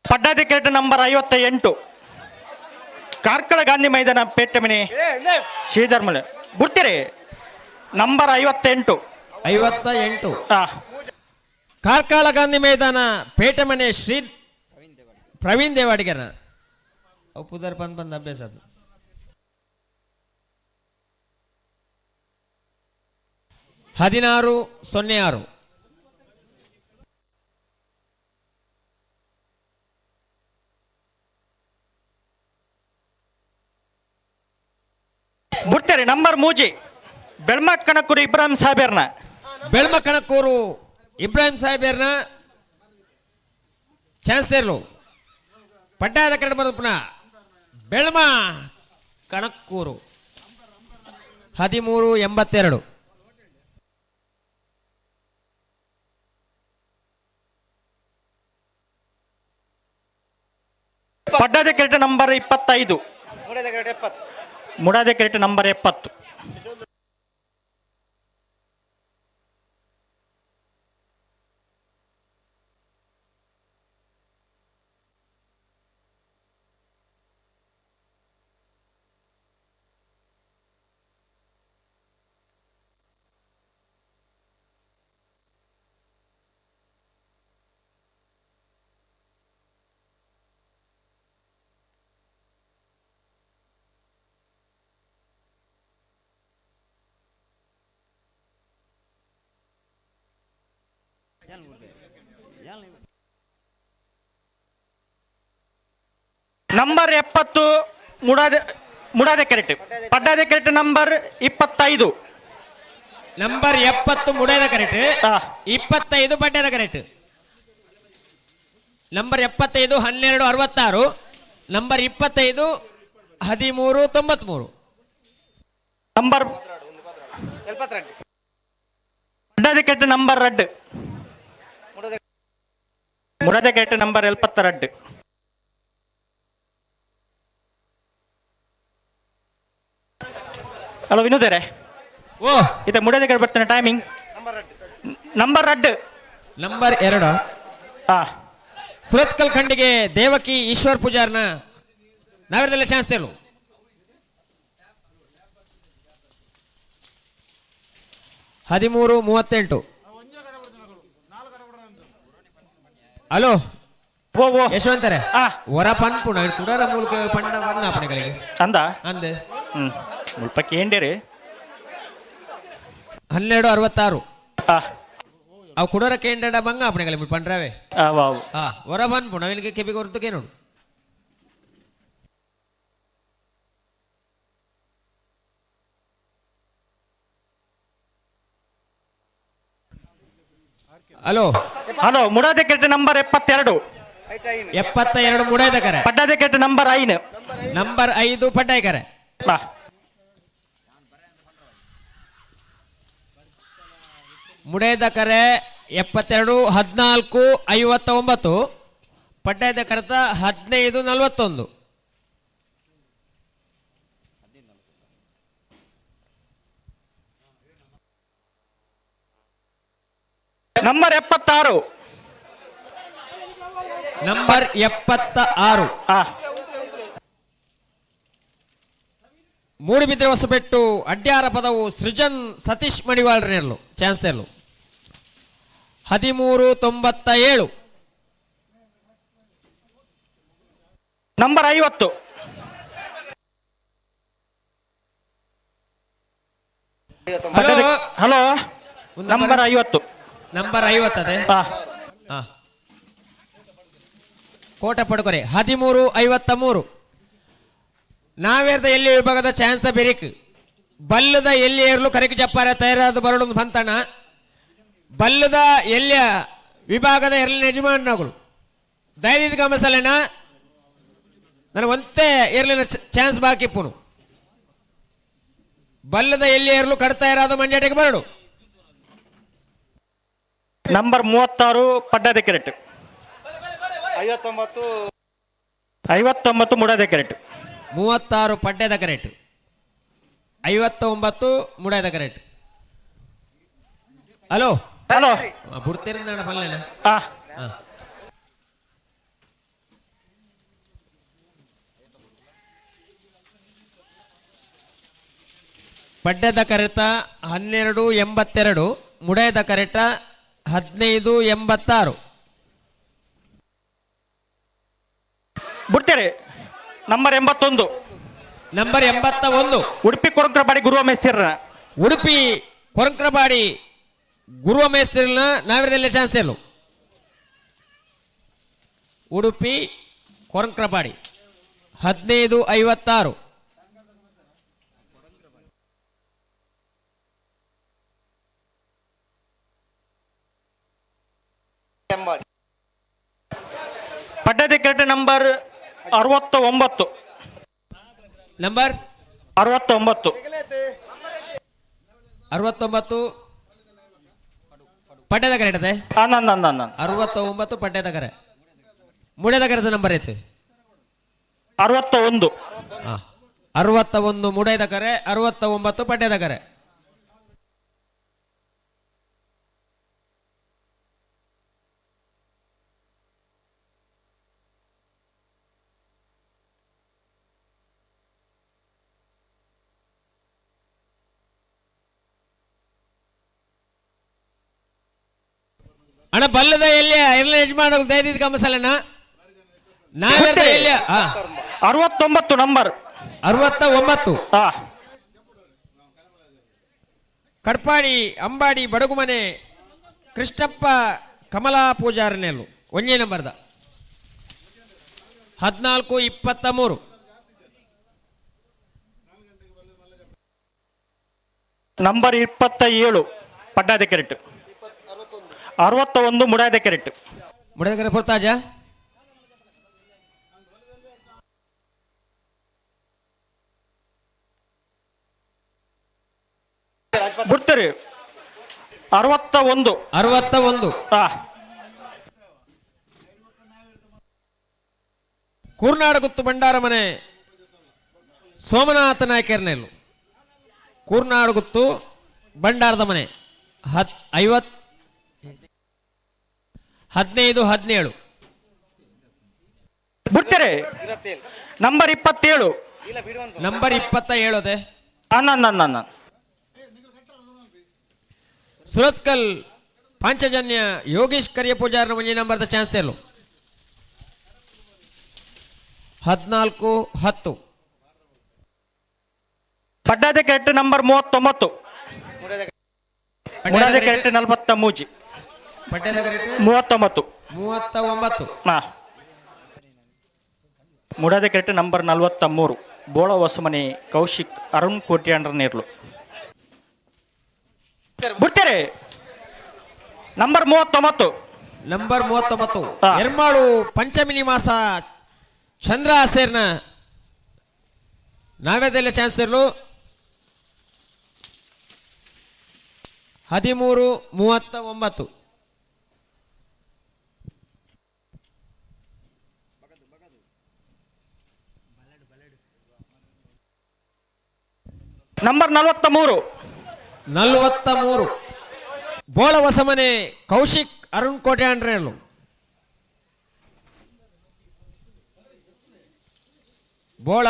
ಪಡ್ಡಾದ ಕ್ರೆಟ್ ನಂಬರ್ 58 ಕಾರ್ಕಳ ಗಾಂಧಿ ಮೈದಾನ ಪೇಟೆ ಮನೆ ಶ್ರೀಧರ್ಮಲೆ ಬಿಡ್ತೀರಿ ನಂಬರ್ 58. 58. ಆ, ಕಾರ್ಕಳ ಗಾಂಧಿ ಮೈದಾನ ಪೇಟೆ ಮನೆ ಶ್ರೀ ಪ್ರವೀಣ್ ದೇವಾಡಿಗರ್ನ. ಅವು ಪುದರ್ ಬಂದ್ ಬಂದ್ ಅಭ್ಯಾಸ ಅದು. 16-06. ಬಿಡ್ತೀರಿ ನಂಬರ್ 3 ಬೆಳ್ಮ ಕಣಕೂರು ಇಬ್ರಾಹಿಂ ಸಾಹೇಬರ್ನ. ಬೆಳ್ಮ ಕಣಕೂರು ಇಬ್ರಾಹಿಂ ಸಾಹೇಬರ್ನ ಚಾನ್ಸಲರ್ಲು ಪಡ್ಡಾಯದ ಕನ್ನಡ ಬರೋದು ಪುನಃ ಬೆಳ್ಮ ಕಣಕ್ಕೂರು 13-82. ಪಡ್ಡಾದ ಕ್ರೆಟ್ ನಂಬರ್ 25, ಮುಡಾದ ಕ್ರೆಟ್ ನಂಬರ್ 70. ನಂಬರ್ 70 ಮುಡಾದ ಕೆರೆಟ್ ಪಡ್ಡಾದ ಕೆರೆಟ್ ನಂಬರ್ 25. ನಂಬರ್ 70 ಮುಡಾದ ಕರೆಕ್ಟ್, 25 ಪಡ್ಡಾದ ಕರೆಕ್ಟ್. Number 75 12-66, number 25 13-93. ನಂಬರ್ ಪಡ್ಡಾದ ಕೆರೆಟ್ ನಂಬರ್ 2, ಮುಡಾದ ಕೆರೆಟ್ ನಂಬರ್ 72. ಹಲೋ ವಿನೋದರೇ. ಓ. ಇತ್ತೆ ಮುಡದ ಬರ್ತಾನೆ ಟೈಮಿಂಗ್ ನಂಬರ್ ರಡ್ಡ್. ನಂಬರ್ 2. ಹಾ. ಸುರತ್ಕಲ್ ಖಂಡಿಗೆ ದೇವಕಿ ಈಶ್ವರ್ ಪೂಜಾರ್ನ ನಾವಿರದಲ್ಲ ಚಾನ್ಸ್ ಹೇಳು. 13:38. ಹಲೋ. ಓ ಓ. ಯಶವಂತರೆ. ಆ. ವರ ಪನ್ಪುಣ ಕುಡರ ಮೂಲಕ ಪಂಡ ಬಂದ ಅಪ್ಪಣೆಗಳಿಗೆ. ಅಂದ. ಅಂದೆ. ಮುಲ್ಪ ಕೇಂಡೇರಿ. 12:66. ಆ. ಅವು ಕುಡರ ಕೇಂದ್ರ ಬಂಗ ಅಪ್ಪಣೆಗಳಿಗೆ ಪಂಡ್ರವೇ. ಆ ವಾವ್. ಹಾ, ವರ ಪನ್ಪುಣ ಅವನಿಗೆ ಕೆಬಿ ಕೊರತು ಕೇನೋಡು. ಹಲೋ. ಹಲೋ, ಮುಡಾದ ಕೆಟ್ಟ ನಂಬರ್ 72. 72 ಮುಡಾಯ್ದ ಕರೆ. ಪಡ್ಡಾದ ಕೆಟ್ಟ ನಂಬರ್ 5. ನಂಬರ್ 5 ಪಡ್ಡಾಯ್ಕರೆ. ಹಾ. ಮುಡೇದ ಕರೆ 72 14:59, ಪಡ್ಡಾಯ್ದ ಕರೆತ 15:41. ನಂಬರ್ 76. ನಂಬರ್ 76. ಹಾ. ಮೂಡುಬಿದ್ರೆ ಹೊಸಬೆಟ್ಟು ಅಡ್ಯಾರ ಪದವು ಸೃಜನ್ ಸತೀಶ್ ಮಡಿವಾಳ್ರನೆರ್ಲು ಚಾನ್ಸ್ ತೆರ್ಲು. 13:97. ನಂಬರ್ 50. ಹಲೋ. ಹಲೋ. ಒಂದು ನಂಬರ್ ನಂಬರ್ 50. ನಂಬರ್ 50 ಅದೇ. ಹಾ. ಹಾ. ಕೋಟ ಪಡ್ಕೊರೆ 13:53. ನಾವೇರ್ದ ಎಲ್ಲಿ ವಿಭಾಗದ ಚಾನ್ಸ ಬೆರಿಕ್ ಬಲ್ಲದ ಎಲ್ಲಿ ಏರ್ಲು ಕರೆಕ್ ಜಪ್ಪಾರ ತಯಾರಾದ ಬರಡು ಬಂತಣ. ಬಲ್ಲದ ಎಲ್ಲಿಯ ವಿಭಾಗದ ಎರ್ಲಿನ ಯಜಮಾನಗಳು ದಯದಿದ್ದ ಗಮಸಲೇನ, ನಾನು ಒಂತೆ ಏರ್ಲಿನ ಚಾನ್ಸ್ ಬಾಕಿ ಪುನು. ಬಲ್ಲದ ಎಲ್ಲಿ ಏರ್ಲು ಕಡ್ತಾ ಇರೋದು ಮಂಜಾಟಿಗೆ ಬರಡು. ನಂಬರ್ 36 ಪಡ್ಡಾದ ಕೆರೆಟ್. 59 ಮುಡಾದ ಕೆರೆಟ್. 36 ಪಡ್ಡೆದ ಕರೆಟ್, 59 ಮುಡಾದ ಕರೆಟ್. ಹಲೋ. ಹಲೋ. ಬುಡ್ತೇನೆ ಪಲ್ಲೇನ. ಹಾ. ಪಡ್ಡೆದ ಕರೆತ 12:82, ಮುಡಾಯದ ಕರೆಟ 15:86. ಬಿಡ್ತೀರಿ ನಂಬರ್ 81. ನಂಬರ್ 81. ಉಡುಪಿ ಕೊರಂಕ್ರಪಾಡಿ ಗುರುವ ಮೇಸ್ತಿರ್ನ. ಉಡುಪಿ ಕೊರಂಕ್ರಪಾಡಿ ಗುರುವ ಮೇಸ್ತ್ರಿನ ನಾವಿರದಲ್ಲಿ ಚಾನ್ಸ್ ಇಲ್ಲ. ಉಡುಪಿ ಕೊರಂಕ್ರಪಾಡಿ 15:56. ಪಡ್ಡದ ಕೆರೆಟ್ ನಂಬರ್ 69. ನಂಬರ್ 69. 69 ಪಡ್ಡೆದ ಕರೆ ಇಟ್ಟದೆ. ನನ್ನ ನನ್ನ. 69 ಪಡ್ಡೆದ ಕರೆ, ಮುಡ್ಯದ ಕರೆದ ನಂಬರ್ ಐತೆ. 61. 61 ಮುಡೈದ ಕರೆ, 69 ಪಡ್ಡೆದ ಕರೆ. ಅಣ್ಣ, ಬಲ್ಲದ ಎಲ್ಲಿ ಎಲ್ಲ ಯಜಮಾನ ದಯದಿದ್ದ ಕಮಸಲಣ್ಣ ನಾವೆಲ್ಲ ಎಲ್ಲಿ? ಹಾ. 69 ನಂಬರ್. 69. ಹಾ. ಕಡ್ಪಾಡಿ ಅಂಬಾಡಿ ಬಡಗುಮನೆ ಕೃಷ್ಣಪ್ಪ ಕಮಲಾ ಪೂಜಾರನೆಲ್ಲು ಒಂದೇ ನಂಬರ್ದ 14:23. ನಂಬರ್ 27 ಪಡ್ಡಾದ ಕೆರೆಟ್, 61 ಮುಡಾದ ಕೆರೆಟ್. ಮುಡದಕರೆ ಪೊರ್ತಾಜ. ಬಿಡ್ತೀರಿ 61. 61. ಹಾ. ಕೂರ್ನಾಡಗುತ್ತು ಭಂಡಾರ ಮನೆ ಸೋಮನಾಥ ನಾಯ್ಕರ್ನೆಲ್ಲು. ಕೂರ್ನಾಡುಗುತ್ತು ಬಂಡಾರದ ಮನೆ 50 15 17. ಬಿಡ್ತೀರಿ. ನಂಬರ್ 27. ನಂಬರ್ 27 ಅದೇ. ಅನ್ನ. ಸುರತ್ಕಲ್ ಪಾಂಚಜನ್ಯ ಯೋಗೇಶ್ ಕರಿಯ ಪೂಜಾರನ ಒಂಜಿ ನಂಬರ್ದ ಚಾನ್ಸ್ ಇರಲು 14 10. ಪಡ್ಡಾದ ಕೆರೆಟ್ ನಂಬರ್ 39. ಮುಡಾದ ಕೆರೆಟ್ 43. ಪಡ್ಡದ ಕರೆಕ್ಟ್ 39. 39. ಹಾ, ಮುಡಾದ ಕೆರೆಟ್ ನಂಬರ್ 43 ಬೋಳ ಹೊಸಮನಿ ಕೌಶಿಕ್ ಅರುಣ್ ಕೋಟ್ಯಾಂಡ್ರ ನೇರ್ಲು. ಬಿಡ್ತೀರಿ. ನಂಬರ್ 39. ನಂಬರ್ 39. ಹಾ. ಎರ್ಮಾಳು ಪಂಚಮಿ ನಿವಾಸ ಚಂದ್ರ ಸೇರ್ನ ನಾವೇದೆಲ್ಲ ಚಾನ್ಸ್ ಇರಲು 13 39. ನಂಬರ್ 43. 43 ಬೋಳ ಹೊಸಮನೆ ಕೌಶಿಕ್ ಅರುಣ್ ಕೋಟ್ಯಾಂಡ್ರೇಲು. ಬೋಳ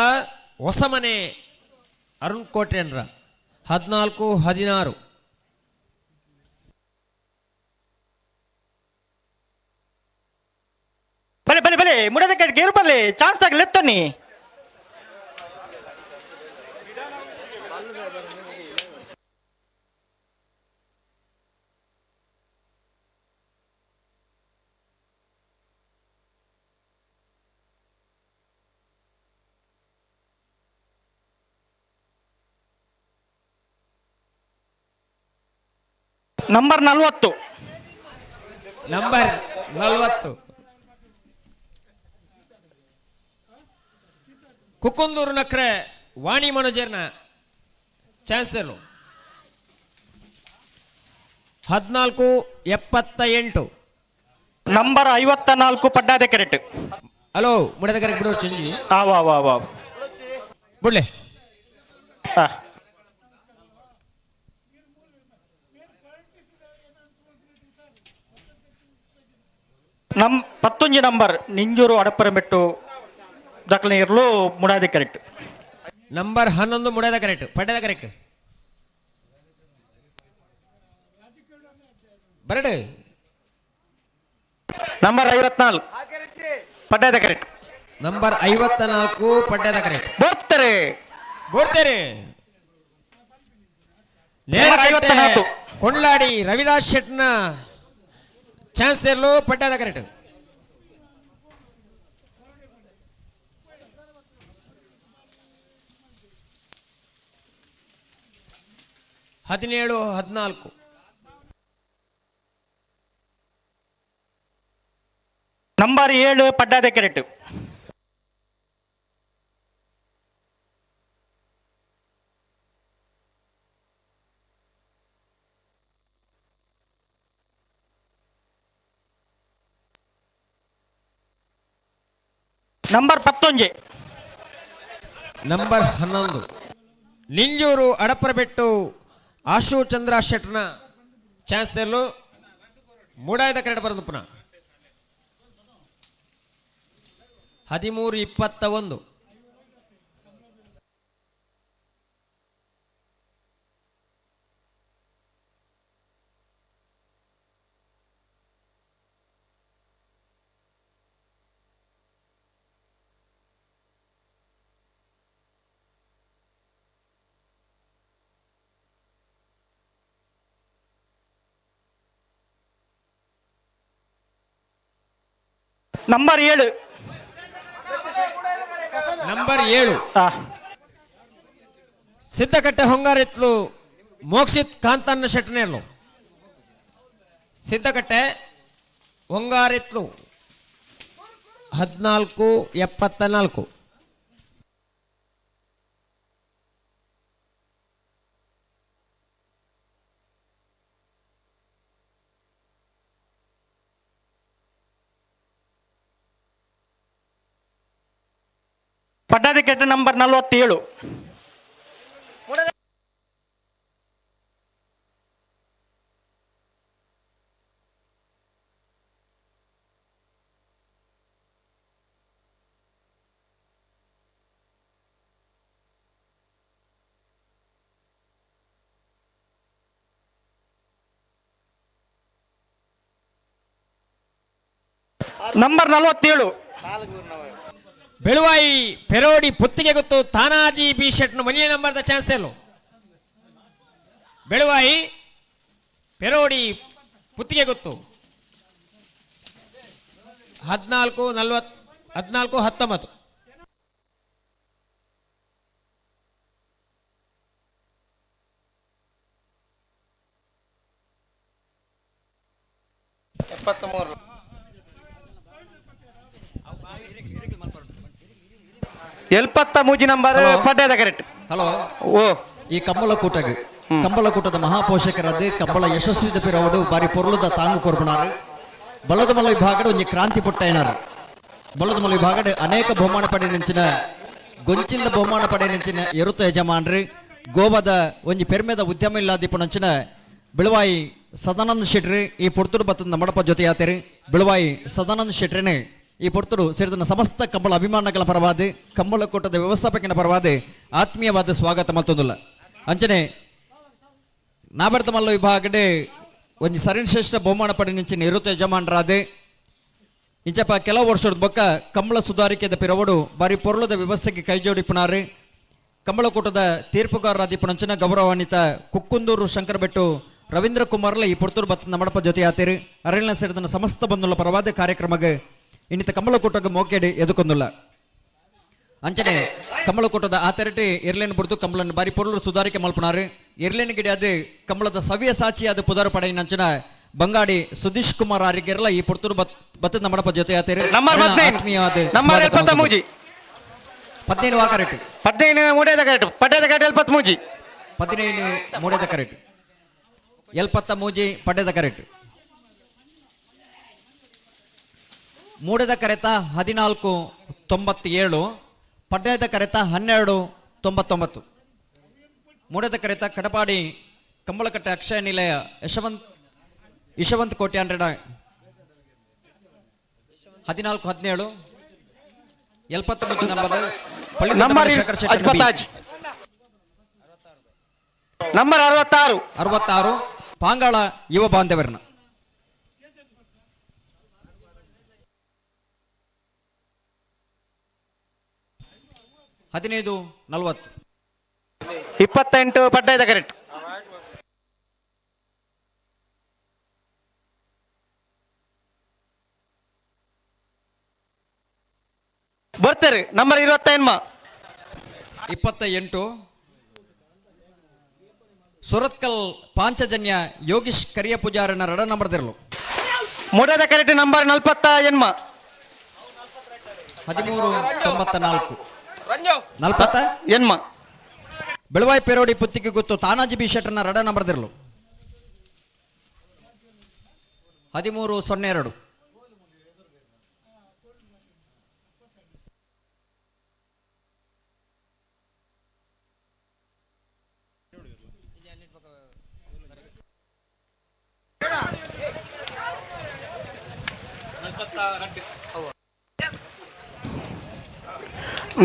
ಹೊಸಮನೆ ಅರುಣ್ ಕೋಟ್ಯಾಂಡ್ರ 14 16. ಬಲೆ ಬಲೆ ಬಲೆ, ಮುಡದ ಗೇರು ಬಲೆ ಚಾನ್ಸ್ ತಾಗ ಲೆತ್ತನಿ. ನಂಬರ್ 40. ನಂಬರ್ 40 ಕುಕ್ಕುಂದೂರು ನಕ್ರೆ ವಾಣಿ ಮನೋಜರ್ನ ಚಾನ್ಸಲರ್ 14 78. ನಂಬರ್ 54 ಪಡ್ಡಾದ ಕೆರೆಟ್. ಹಲೋ, ಮುಡದ ಕರೆಕ್ಟ್ ಬಿಡೋರು ಚಂಜಿ. ಆ ವಾ ವಾ ವಾ. ಬಿಡ್ಲೆ. ಹಾ. ನಮ್ ಪತ್ತೊಂಜಿ ನಂಬರ್ ನಿಂಜೂರು ಅಡಪರಮೆಟ್ಟು ದಾಖಲೆ ಇರಲು ಮುಡಾದಿ ಕರೆಕ್ಟ್. ನಂಬರ್ 11 ಮುಡದ ಕರೆಕ್ಟ್, ಪಡ್ಡದ ಕರೆಕ್ಟ್ ಬರಡು. ನಂಬರ್ 54 ಪಡ್ಡಾದ ಕರೆಕ್ಟ್. ನಂಬರ್ 54 ಪಡ್ಡದ ಕರೆಕ್ಟ್. ಬರ್ತಾರೆ. ಬೋಡ್ತೇನೆ. ನಂಬರ್ 54. ಕೊಂಡ್ಲಾಡಿ ರವಿರಾಜ್ ಶೆಟ್ನ ಚಾನ್ಸ್ ಇರಲು ಪಡ್ಡದ ಕರೆಕ್ಟ್. 17 14. ನಂಬರ್ 7 ಪಡ್ಡಾದ ಕೆರೆಟ್. ನಂಬರ್ ಪತ್ತೊಂಜಿ. ನಂಬರ್ 11 ನಿಂಜೂರು ಅಡಪರಬೆಟ್ಟು ಆಶು ಚಂದ್ರ ಶೆಟ್ನ ಚಾನ್ಸ್ ಇರಲು ಮೂಡಾಯದ ಕರೆಕ್ಟ್ ಬರೋದು ಪುನಃ 13 21. ನಂಬರ್ 7. ನಂಬರ್ 7. ಆ. ಸಿದ್ದಕಟ್ಟೆ ಹೊಂಗಾರಿತ್ಲು ಮೋಕ್ಷಿತ್ ಕಾಂತನ್ನ ಶೆಟ್ನೇರ್ಲು. ಸಿದ್ದಕಟ್ಟೆ ಹೊಂಗಾರಿತ್ಲು 14 74. ಪಡ್ಡಾದ correct number 47. Number 47. Beluvai Perodi Puttige Guttu Tanaji B ಶೆಟ್ನ ಒಂಜಿ ನಂಬರ್ದ ಚಾನ್ಸ್ ಇರ್ಲು. ಬೆಳುವಾಯಿ ಪೆರೋಡಿ ಪುತ್ತಿಗೆ ಗೊತ್ತು 14:40, 14:19. 73. 73 ನಂಬರ್. ಹಲೋ. ಪಡ್ಡದ ಕರೆಕ್ಟ್. ಹಲೋ. ಓ. ಈ ಕಂಬಳ ಕೂಟಗ್ ಕಂಬಳ ಕೂಟದ ಮಹಾಪೋಷಕರಾದ ಕಂಬಳ ಯಶಸ್ವಿದ ಪಿರವಡು ಬಾರಿ ಪೊರ್ಲುದ ತಾಂಗು ಕೊರ್ಬಣಾರು ಬಲ್ಲದಮಲ್ಲ ವಿಭಾಗದ ಒಂಜಿ ಕ್ರಾಂತಿ ಪುಟ್ಟಯ್ಯನಾರು. ಬಲ್ಲದಮಲ್ಲ ವಿಭಾಗದ ಅನೇಕ ಬಹುಮಾನ ಪಡೆಯಂಚಿನ ಗೊಂಚಿಲ್ದ ಬಹುಮಾನ ಪಡೆಯಂಚಿನ ಎರುತ ಯಜಮಾನ್ರು ಗೋವಾದ ಒಂಜಿ ಪೆರ್ಮೆದ ಉದ್ಯಮ ಇಲ್ಲಾದಿಪ್ಪುನಂಚಿನ ಬಿಳುವಾಯಿ ಸದಾನಂದ ಶೆಟ್ರಿ ಈ ಪೊರ್ತುಡು ಬತ್ತದ ಮಡಪ ಜೊತೆ ಯಾತೇರಿ. ಬಿಳುವಾಯಿ ಸದಾನಂದ ಶೆಟ್ರಿನೇ ಈ ಪೊರ್ತುಡು ಸೇರಿದ ಸಮಸ್ತ ಕಂಬಳ ಅಭಿಮಾನಗಳ ಪರವಾದ ಕಂಬಳ ಕೂಟದ ವ್ಯವಸ್ಥಾಪಕನ ಪರವಾದ ಆತ್ಮೀಯವಾದ ಸ್ವಾಗತ ಮತ್ತೊಂದಿಲ್ಲ. ಅಂಚನೆ ನಾಬರ್ತ ಮಲ್ಲ ವಿಭಾಗಡೆ ಒಂಜಿ ಸರಣಶ್ರೇಷ್ಠ ಬಹುಮಾನ ಪಡೆನಿಂಚಿನ ಇರುತ್ತ ಯಜಮಾನರಾದೆ ಇಂಚಪ್ಪ ಕೆಲವು ವರ್ಷದ ಬೊಕ್ಕ ಕಂಬಳ ಸುಧಾರಿಕೆದ ಪಿರವಡು ಬಾರಿ ಪೊರ್ಲದ ವ್ಯವಸ್ಥೆಗೆ ಕೈಜೋಡಿಪುನಾರು ಕಂಬಳಕೂಟದ ತೀರ್ಪುಗಾರರಾದಿಪ್ಪುನಂಚಿನ ಗೌರವಾನ್ವಿತ ಕುಕ್ಕುಂದೂರು ಶಂಕರಬೆಟ್ಟು ರವೀಂದ್ರ ಕುಮಾರ್ಲ ಈ ಪೊರ್ತೂರು ಬತ್ತದ ಮಡಪ ಜೊತೆ ಆತೇರು. ಅರಣ್ಯ ಸೇರಿದ ಸಮಸ್ತ ಬಂಧುల ಪರವಾದ ಕಾರ್ಯಕ್ರಮಕ್ಕೆ ಇನ್ನಿತ ಕಂಬಳಕೂಟಕ್ಕೆ ಮೋಕೆಡಿ ಎದುಕೊಂದುಲ್ಲ. ಅಂಚನೆ ಕಮಲಕೂಟದ ಆತರಟಿ ಎರ್ಲೇನ್ ಬುಡ್ದು ಕಮಲನ್ ಬಾರಿ ಪೊರ್ಲು ಸುಧಾರಿಕೆ ಮಲ್ಪುನಾರು. ಎರ್ಲೇನ್ ಗಿಡ ಅದು ಕಮಲದ ಸವ್ಯ ಸಾಚಿಯಾದ ಪುದರ್ ಪಡೆಯಿನಂಚಿನ ಬಂಗಾಡಿ ಸುದೀಶ್ ಕುಮಾರ್ ಆರಿಗೆರ್ಲ ಈ ಪೊರ್ತೂರು ಬತ್ತದ ಮಡಪ ಜೊತೆ ಆತೇರು. ನಂಬರ್ 15. ಆತ್ಮೀಯವಾದ ನಂಬರ್ ಸ್ವಾಗತ 73. 15 ವಾಕರೆಟ್. 15 ಮೂಡೇದ ಕರೆಕ್ಟ್. ಪಡ್ಡದ ಕರೆಕ್ಟ್ 73. 15 ಮೂಡೇದ ಕರೆಕ್ಟ್. 73 ಪಡ್ಡೆದ ಕರೆಕ್ಟ್. ಮೂಡದ ಕರೆತ 14:97, ಪಡ್ಡೆದ ಕರೆತ 12:99. ಮೂಡದ ಕರೆತ ಕಟಪಾಡಿ ಕಂಬಳಕಟ್ಟೆ ಅಕ್ಷಯ ನಿಲಯ ಯಶವಂತ್ ಯಶವಂತ್ ಕೋಟೆ hundred 14:17. 79 number. Number Shekhar Shetty. 25. Number 66. 66 Pangala ಯುವ ಬಾಂಧವರನ್ನ. 15:40. 28 ಪಡ್ಡದ ಕರೆಕ್ಟ್. ಬರ್ತಾರೆ ನಂಬರ್ 25. 28 ಸುರತ್ಕಲ್ ಪಾಂಚಜನ್ಯ ಯೋಗೀಶ್ ಕರಿಯ ಪೂಜಾರನ ರಡ ನಂಬರ್ದಿರಲು. ಮೂಡದ ಕರೆಕ್ಟ್ ನಂಬರ್ 48. 13:94. 40 ಎನ್ಮ. ಬೆಳವಾಯಿ ಪೆರೋಡಿ ಪುತ್ತಿಗೆ ಗೊತ್ತು ತಾನಾಜಿ ಬಿ ಶೆಟ್ಟರ್ನ ರಡ ನಂಬರ್ದಿರಲು. 13:02.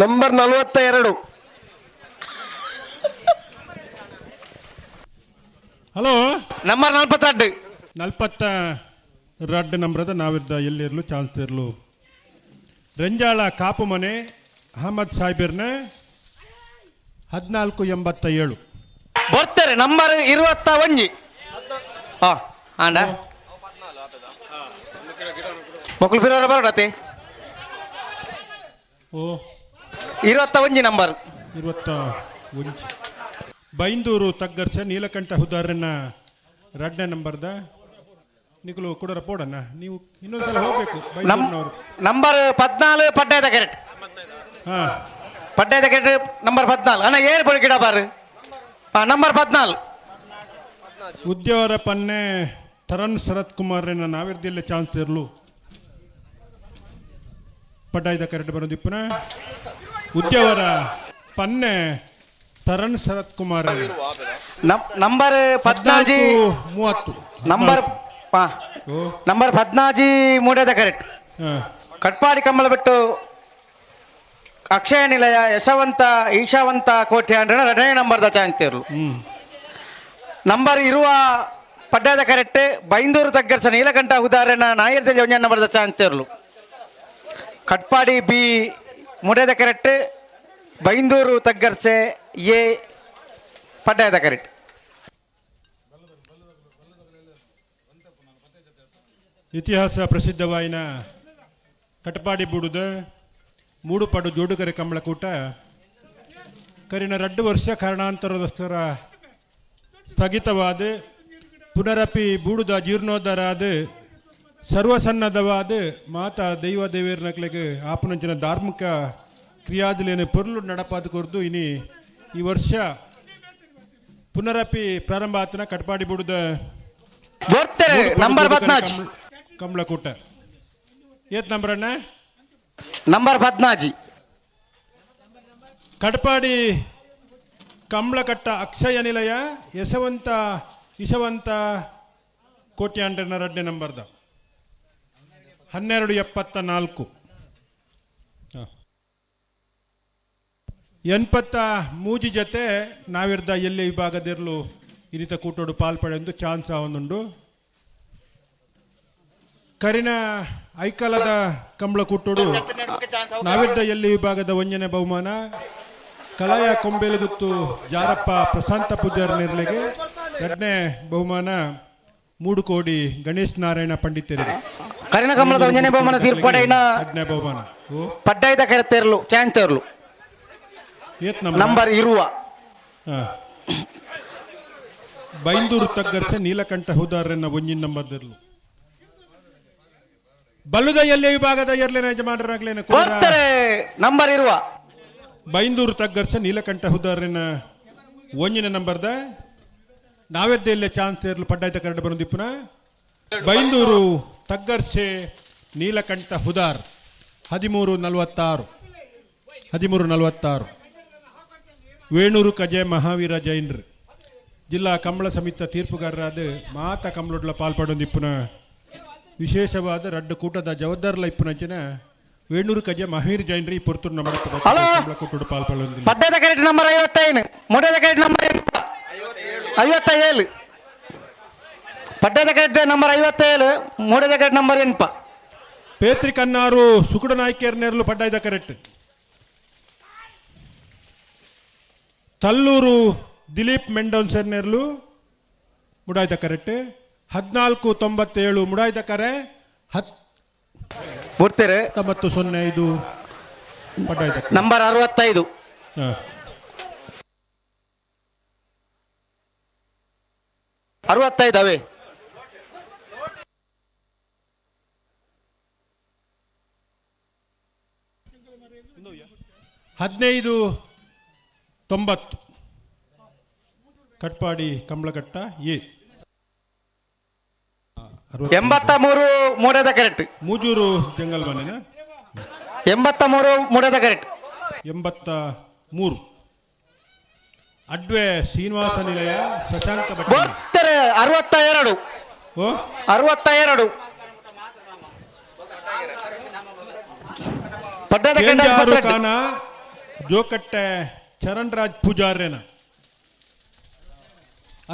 ನಂಬರ್ 42. ಹಲೋ. ನಂಬರ್ 42. 42 ನಂಬರದ ನಾವಿದ್ದ ಎಲ್ಲಿರಲು ಚಾನ್ಸ್ ಇರಲು ರಂಜಾಳ ಕಾಪು ಮನೆ ಅಹಮದ್ ಸಾಹೇಬಿರ್ನ 14:87. ಬರ್ತಾರೆ ನಂಬರ್ 21. ಹಾ ಆಂಡ ಮಕ್ಕಳು ಫಿರೋರ ಬರೋಡತೆ. ಓ. 21 ನಂಬರ್. 21 ಬೈಂದೂರು ತಗ್ಗರ್ಷ ನೀಲಕಂಠ ಹುದಾರನ್ನ 2ನೇ ನಂಬರ್ದ ನಿಕಲು ಕೊಡರ ಪೋಡಣ್ಣ, ನೀವು ಇನ್ನೊಂದ್ಸಲ ಹೋಗ್ಬೇಕು ಬೈಂದೂರಿನವರು. ನಂಬರ್ 14 ಪಡ್ಡಾಯದ ಕರೆಕ್ಟ್. ಹಾ. ಪಡ್ಡಾಯದ ಕರೆಕ್ಟ್ ನಂಬರ್ 14. ಅಣ್ಣ ಏರು ಪೊಡಿ ಗಿಡ ಬಾರು. ಹಾ ನಂಬರ್ 14. ಉದ್ಯವರ ಪನ್ನೆ ತರಣ್ ಶರತ್ ಕುಮಾರ್ ನಾವಿರ್ದಿಲ್ಲ ಚಾನ್ಸ್ ಇರಲು ಪಡ್ಡಾಯ್ದ ಕರೆಕ್ಟ್ ಬರೋದಿಪ್ಪನ ಉದ್ಯವರ ಪನ್ನೆ ತರಣ್ ಶರತ್ ಕುಮಾರ್. ನಂಬರ್ 14. 30. ನಂಬರ್ ಹಾ. ಓ. ನಂಬರ್ 14 ಮೂಡೇದ ಕರೆಕ್ಟ್. ಹಾ. ಕಟ್ಪಾಡಿ ಕಂಬಳ ಬಿಟ್ಟು ಅಕ್ಷಯ ನಿಲಯ ಯಶವಂತ ಈಶಾವಂತ ಕೋಟೆ ಅಂದ್ರೆ 2ನೇ ನಂಬರ್ದ ಚಾನ್ಸ್ ಇರಲು. ನಂಬರ್ ಇರುವ ಪಡ್ಡಾದ ಕರೆಕ್ಟ್. ಬೈಂದೂರು ತಗ್ಗರ್ಸ ನೀಲಕಂಠ ಉದಾರಣ ನಾಯರ್ದಲ್ಲಿ ಒಂದೇ ನಂಬರ್ದ ಚಾನ್ಸ್ ಇರಲು. ಕಟ್ಪಾಡಿ ಬಿ ಮುಡೇದ ಕರೆಕ್ಟ್, ಬೈಂದೂರು ತಗ್ಗರ್ಸೆ ಎ ಪಡ್ಡಾಯದ ಕರೆಕ್ಟ್. ಇತಿಹಾಸ ಪ್ರಸಿದ್ಧವಾಯಿನ ಕಟಪಾಡಿ ಬೂಡುದ ಮೂಡುಪಾಡು ಜೋಡುಕರೆ ಕಂಬಳಕೂಟ ಕರಿನ 2 ವರ್ಷ ಕಾರಣಾಂತರದಷ್ಟರ ಸ್ಥಗಿತವಾದ ಪುನರಪಿ ಬೂಡುದ ಜೀರ್ಣೋದ್ಧಾರ ಸರ್ವಸನ್ನದ್ಧವಾದ ಮಾತಾ ದೈವ ದೇವೇರ್ನಕ್ಲೆಗ್ ಆಪನಂಚಿನ ಧಾರ್ಮಿಕ ಕ್ರಿಯಾದಿಲೇನು ಪೊರ್ಲು ನಡಪಾದ ಕೊರ್ದು ಇನಿ ಈ ವರ್ಷ ಪುನರಪಿ ಪ್ರಾರಂಭ ಆತನ ಕಟಪಾಡಿ ಬೂಡುದ ಬರ್ತಾರೆ ಮೂಡುಪಾಡು ನಂಬರ್ ಜೋಡುಕರೆ 14. ಕಂಬಳಕೂಟ ಏತ್ ನಂಬರ್ ಅಣ್ಣ? ನಂಬರ್ 14. ಕಟಪಾಡಿ ಕಂಬಳಕಟ್ಟ ಅಕ್ಷಯ ನಿಲಯ ಯಶವಂತ ಇಶವಂತ ಕೋಟ್ಯಾಂಡ್ರನ 2ನೇ ನಂಬರ್ದ 12:74. 83 ಜೊತೆ ನಾವಿರ್ದ ಎಲ್ಲಿ ವಿಭಾಗದಿರಲು ಇನ್ನಿತ ಕೂಟೋಡು ಪಾಲ್ಪಡೆಂದು ಚಾನ್ಸ್ ಆವೊಂದುಂಡು. ಕರಿನ ಐಕಲದ ಕಂಬಳ ಕೂಟೋಡು ನಾವಿರ್ದ ಎಲ್ಲಿ ವಿಭಾಗದ 1ನೇ ಬಹುಮಾನ ಕಲಾಯ ಕೊಂಬೇಲುಗುತ್ತು ಜಾರಪ್ಪ ಪ್ರಶಾಂತ ಪೂಜಾರ್ ನಿರ್ಲೆಗೆ, 2ನೇ ಬಹುಮಾನ 3 ಕೋಡಿ ಗಣೇಶ್ ನಾರಾಯಣ ಪಂಡಿತರಿಗೆ. ಕರಿನ ಕಮಲದ 1ನೇ ಬಹುಮಾನ ತೀರ್ಪಡೆಯಿನ 2ನೇ ಬಹುಮಾನ ಪಡ್ಡಾಯದ ಕರೆತೇರ್ಲು ಚಾನ್ಸ್ ತೇರ್ಲು ಏತ್ ನಂಬರ್? ನಂಬರ್ ಇರುವ. ಬೈಂದೂರು ತಗ್ಗರ್ಸೆ ನೀಲಕಂಠ ಹುದಾರನ್ನ 1 ನಂಬರ್ದಿರ್ಲು. ಬಲ್ಲುದ ಎಲ್ಲಿ ವಿಭಾಗದ ಎರ್ಲೇನ ಯಜಮಾನರಾಗ್ಲೇನ ಕುಮಾರ. ಬರ್ತಾರೆ ನಂಬರ್ ಇರುವ. ಬೈಂದೂರು ತಗ್ಗರ್ಸೆ ನೀಲಕಂಠ ಹುದಾರನ್ನ 1ನೇ ನಂಬರ್ದ ನಾವೆದ್ದೆ ಇಲ್ಲೇ ಚಾನ್ಸ್ ಇರಲು ಪಡ್ಡಾಯ್ತ ಕರಡು ಬರೋದಿಪ್ಪನ ಬೈಂದೂರು ತಗ್ಗರ್ಸೆ ನೀಲಕಂಠ ಹುದಾರ್ 13:46. 13:46. ವೇಣೂರು ಕಜೆ ಮಹಾವೀರ ಜೈನ್ರು ಜಿಲ್ಲಾ ಕಂಬಳ ಸಮಿತಿ ತೀರ್ಪುಗಾರರಾದ ಮಾತ ಕಂಬಳೊಡ್ಲ ಪಾಲ್ಪಡೊಂದಿಪ್ಪುನ ವಿಶೇಷವಾದ ರಡ್ಡು ಕೂಟದ ಜವಾಬ್ದಾರಲ ಇಪ್ಪುನಂಚಿನ ವೇಣೂರು ಕಜೆ ಮಹಾವೀರ ಜೈನ್ರಿ ಈ ಪೊರ್ತುಡು ನಮ್ಮ ಹಲೋ. ಕಂಬಳ ಕೂಟಡು ಪಾಲ್ಪಡೊಂದಿಲ್ಲ. ಪಡ್ಡಾಯದ ಕರೆಕ್ಟ್ ನಂಬರ್ 55, ಮುಡೇದ ಕರೆಕ್ಟ್ ನಂಬರ್ 57. ಪಡ್ಡಾಯದ ಕರೆಕ್ಟ್ ನಂಬರ್ 57, ಮೂಡೇದ ಕರೆಕ್ಟ್ ನಂಬರ್ 8. ಪೇತ್ರಿ ಕನ್ನಾರು ಸುಕುಡ ನಾಯ್ಕೇರ್ ನೇರ್ಲು ಪಡ್ಡಾಯ್ದ ಕರೆಕ್ಟ್. ತಲ್ಲೂರು ದಿಲೀಪ್ ಮೆಂಡೋನ್ಸರ್ ನೇರ್ಲು ಮುಡಾಯ್ದ ಕರೆಕ್ಟ್. 14:97 ಮುಡಾಯ್ದ ಕರೆ ಹತ್ ಬಿಡ್ತೀರಿ. 19:05 ಪಡ್ಡಾಯ್ದ ಕರೆ. ನಂಬರ್ 65. 65 ಅವೇ. 15:90 ಕಟ್ಪಾಡಿ ಕಂಬಳಕಟ್ಟ ಎ. 83 ಮೂಡೇದ ಕರೆಕ್ಟ್. ಮೂಜೂರು ಜಂಗಲ್ ಮನೆನ. 83 ಮೂಡೇದ ಕರೆಕ್ಟ್. 83 ಅಡ್ವೆ ಶ್ರೀನಿವಾಸ ನಿಲಯ ಶಶಾಂಕ ಭಟ್. ಬರ್ತಾರೆ 62. ಓ 62. ಪಡ್ಡದ ಕಂಡ ಕೇಂಜಾರು ಖಾನ ಜೋಕಟ್ಟೆ ಚರಣ್ ರಾಜ್ ಪೂಜಾರ್ಯನ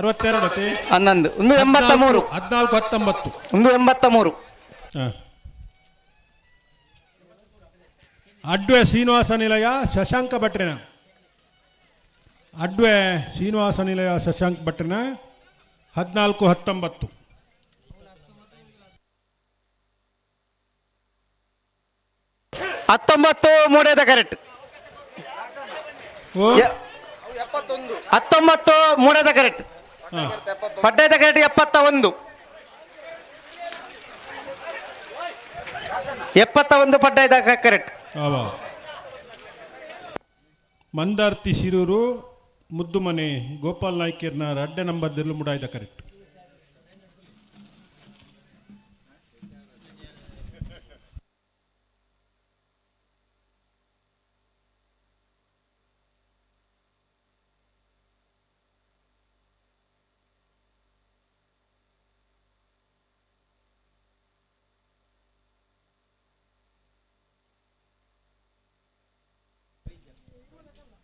62 ಅತಿ. 11 ಒಂದು 83. 14:19. ಒಂದು 83. ಅಡ್ವೆ ಶ್ರೀನಿವಾಸ ನಿಲಯ ಶಶಾಂಕ ಭಟ್ರಿನ ಅಡ್ವೆ ಶ್ರೀನಿವಾಸ ನಿಲಯ ಶಶಾಂಕ್ ಭಟ್ರಿನ 14:19. 19 ಮೂಡೇದ ಕರೆಕ್ಟ್. ಓ 19 ಮೂಡೇದ ಕರೆಕ್ಟ್. ಪಡ್ಡೇದ ಕರೆಕ್ಟ್ 71. 71 ಪಡ್ಡಾಯ್ದ ಕರೆಕ್ಟ್. ಅವ ಮಂದಾರ್ತಿ ಶಿರೂರು ಮುದ್ದುಮನೆ ಗೋಪಾಲ್ ನಾಯ್ಕರ್ನ ಅಡ್ಡೆ ನಂಬರ್ ದಿಲ್ಲು ಮುಡಾಯ್ದ ಕರೆಕ್ಟ್.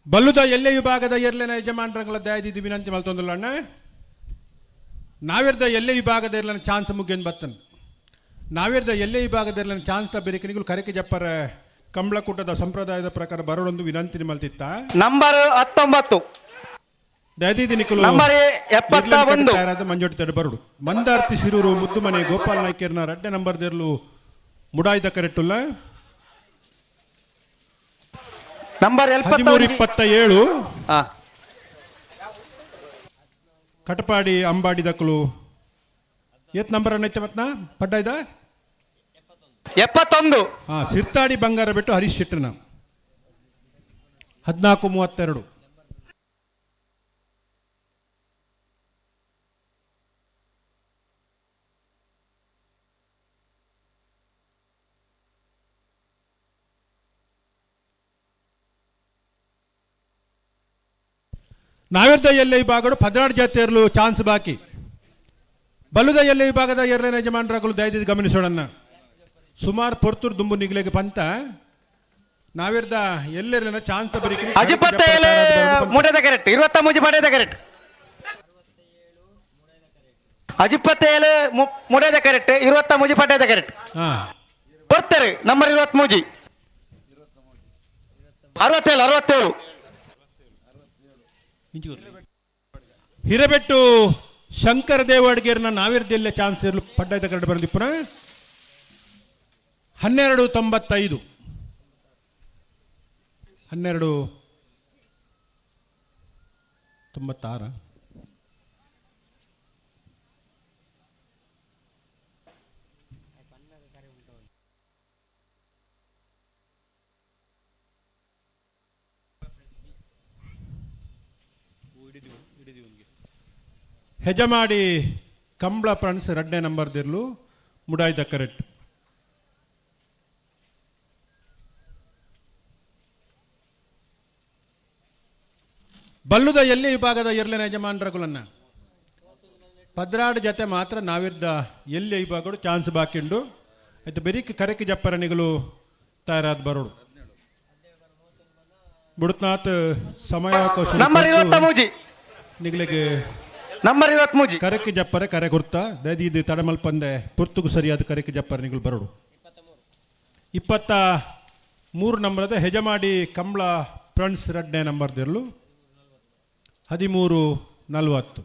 ಬಲ್ಲುದ ಎಲ್ಲೆ ವಿಭಾಗದ ಎರ್ಲೆನ ಯಜಮಾನರಂಗಳ ದಯದಿದ್ದು ವಿನಂತಿ ಮಲ್ತೊಂದುಲ್ಲ ಅಣ್ಣ. ನಾವಿರ್ದ ಎಲ್ಲೆ ವಿಭಾಗದ ಎರ್ಲನ ಚಾನ್ಸ್ ಮುಗ್ಯನ್ ಬತ್ತನ್. ನಾವಿರ್ದ ಎಲ್ಲೆ ವಿಭಾಗದ ಎರ್ಲನ ಚಾನ್ಸ್ ತ ಬೆರಿಕನಿಗಳು ಕರೆಕೆ ಜಪ್ಪರ ಕಂಬಳಕೂಟದ ಸಂಪ್ರದಾಯದ ಪ್ರಕಾರ ಬರೋಡೊಂದು ವಿನಂತಿ ಮಲ್ತಿತ್ತ. ನಂಬರ್ 19. ದಯದೀದಿ ನಿಕುಲು ನಂಬರ್ 71. ತಯಾರಾದ ಮಂಜೋಟಿ ತಡೆ ಬರಡು. ಮಂದಾರ್ತಿ ಶಿರೂರು ಮುದ್ದುಮನೆ ಗೋಪಾಲ್ ನಾಯ್ಕರ್ನ ರಡ್ಡೆ ನಂಬರ್ ದೇರ್ಲು ಮುಡಾಯ್ದ ಕರೆಟ್ಟುಲ್ಲ. ನಂಬರ್ 13 71. 27. ಹಾ. ಕಟಪಾಡಿ ಅಂಬಾಡಿ ದಕ್ಕಲು ಏತ್ ನಂಬರ್ ಅನ್ನ ಮತ್ನ ಪಡ್ಡಾಯ್ದ? 71. ಹಾ, ಸಿರ್ತಾಡಿ ಬಂಗಾರ ಬಿಟ್ಟು ಹರೀಶ್ ಶೆಟ್ಟರ್ನ 14:32. ನಾವಿರ್ದ ಎಲ್ಲೆ ವಿಭಾಗಡು 16 ಜಾತಿಯರ್ಲು ಚಾನ್ಸ್ ಬಾಕಿ. ಬಲುದ ಎಲ್ಲೆ ವಿಭಾಗದ ಎರಡನೇ ಯಜಮಾನರಾಗಲು ದಯದಿದ್ದು ಗಮನಿಸೋಣ. ಸುಮಾರು ಪೊರ್ತೂರು ದುಂಬು ನಿಗ್ಲೆಗೆ ಪಂತ ನಾವಿರ್ದ ಎಲ್ಲೆರಲಿನ ಚಾನ್ಸ್ ಬರೀಕಿ. ಅಜಿಪತ್ತೇಳು ಮೂಟದ ಕರೆಕ್ಟ್, 23 ಪಡೆದ ಕರೆಕ್ಟ್. ಅಜಿಪ್ಪತ್ತೇಳು ಮುಡೇದ ಕರೆಕ್ಟ್, 23 ಪಡೆದ ಕರೆಕ್ಟ್. ಹಾ. ಬರ್ತಾರೆ ನಂಬರ್ 23. 67, 67. ಹಿರಬೆಟ್ಟು ಶಂಕರ ದೇವಾಡ್ಗೇರ್ನ ನಾವಿರ್ದೆಲ್ಲ ಚಾನ್ಸ್ ಇರಲು ಪಡ್ಡಾಯ್ದ ಕರೆಕ್ಟ್ ಬಂದಿಪ್ಪುನ. 12:95, 12:96. ಹೆಜಮಾಡಿ ಕಂಬಳ ಪ್ರಾಣಿಸ್ ರಡ್ಡೆ ನಂಬರ್ ದಿರ್ಲು ಮುಡಾಯ್ದ ಕರೆಕ್ಟ್. ಬಲ್ಲುದ ಎಲ್ಲಿ ವಿಭಾಗದ ಎರ್ಲೆನ ಯಜಮಾನರಗುಲನ್ನ ಪದ್ರಾಡು ಜತೆ ಮಾತ್ರ ನಾವಿರ್ದ ಎಲ್ಲಿ ವಿಭಾಗಡು ಚಾನ್ಸ್ ಬಾಕಿಂಡು ಆಯ್ತು. ಬೆರಿಕ್ ಕರೆಕ್ ಜಪ್ಪರಣಿಗಳು ತಯಾರಾದ ಬರೋಡು ಬುಡತ್ನಾಥ್ ಸಮಯ. ನಂಬರ್ 23. ನಿಗ್ಲಿಗೆ ನಂಬರ್ 23. ಕರೆಕ್ ಜಪ್ಪರೆ ಕರೆ ಗುರ್ತ ದಯದೀದು ತಡಮಲ್ಪಂದೆ ಪುರ್ತುಗು ಸರಿಯಾದ ಕರೆಕ್ ಜಪ್ಪರಣಿಗಳು ಬರೋಡು. 23 ನಂಬರದ ಹೆಜಮಾಡಿ ಕಂಬಳ ಫ್ರೆಂಡ್ಸ್ ರಡ್ಡೆ ನಂಬರ್ ದಿರ್ಲು 13:40.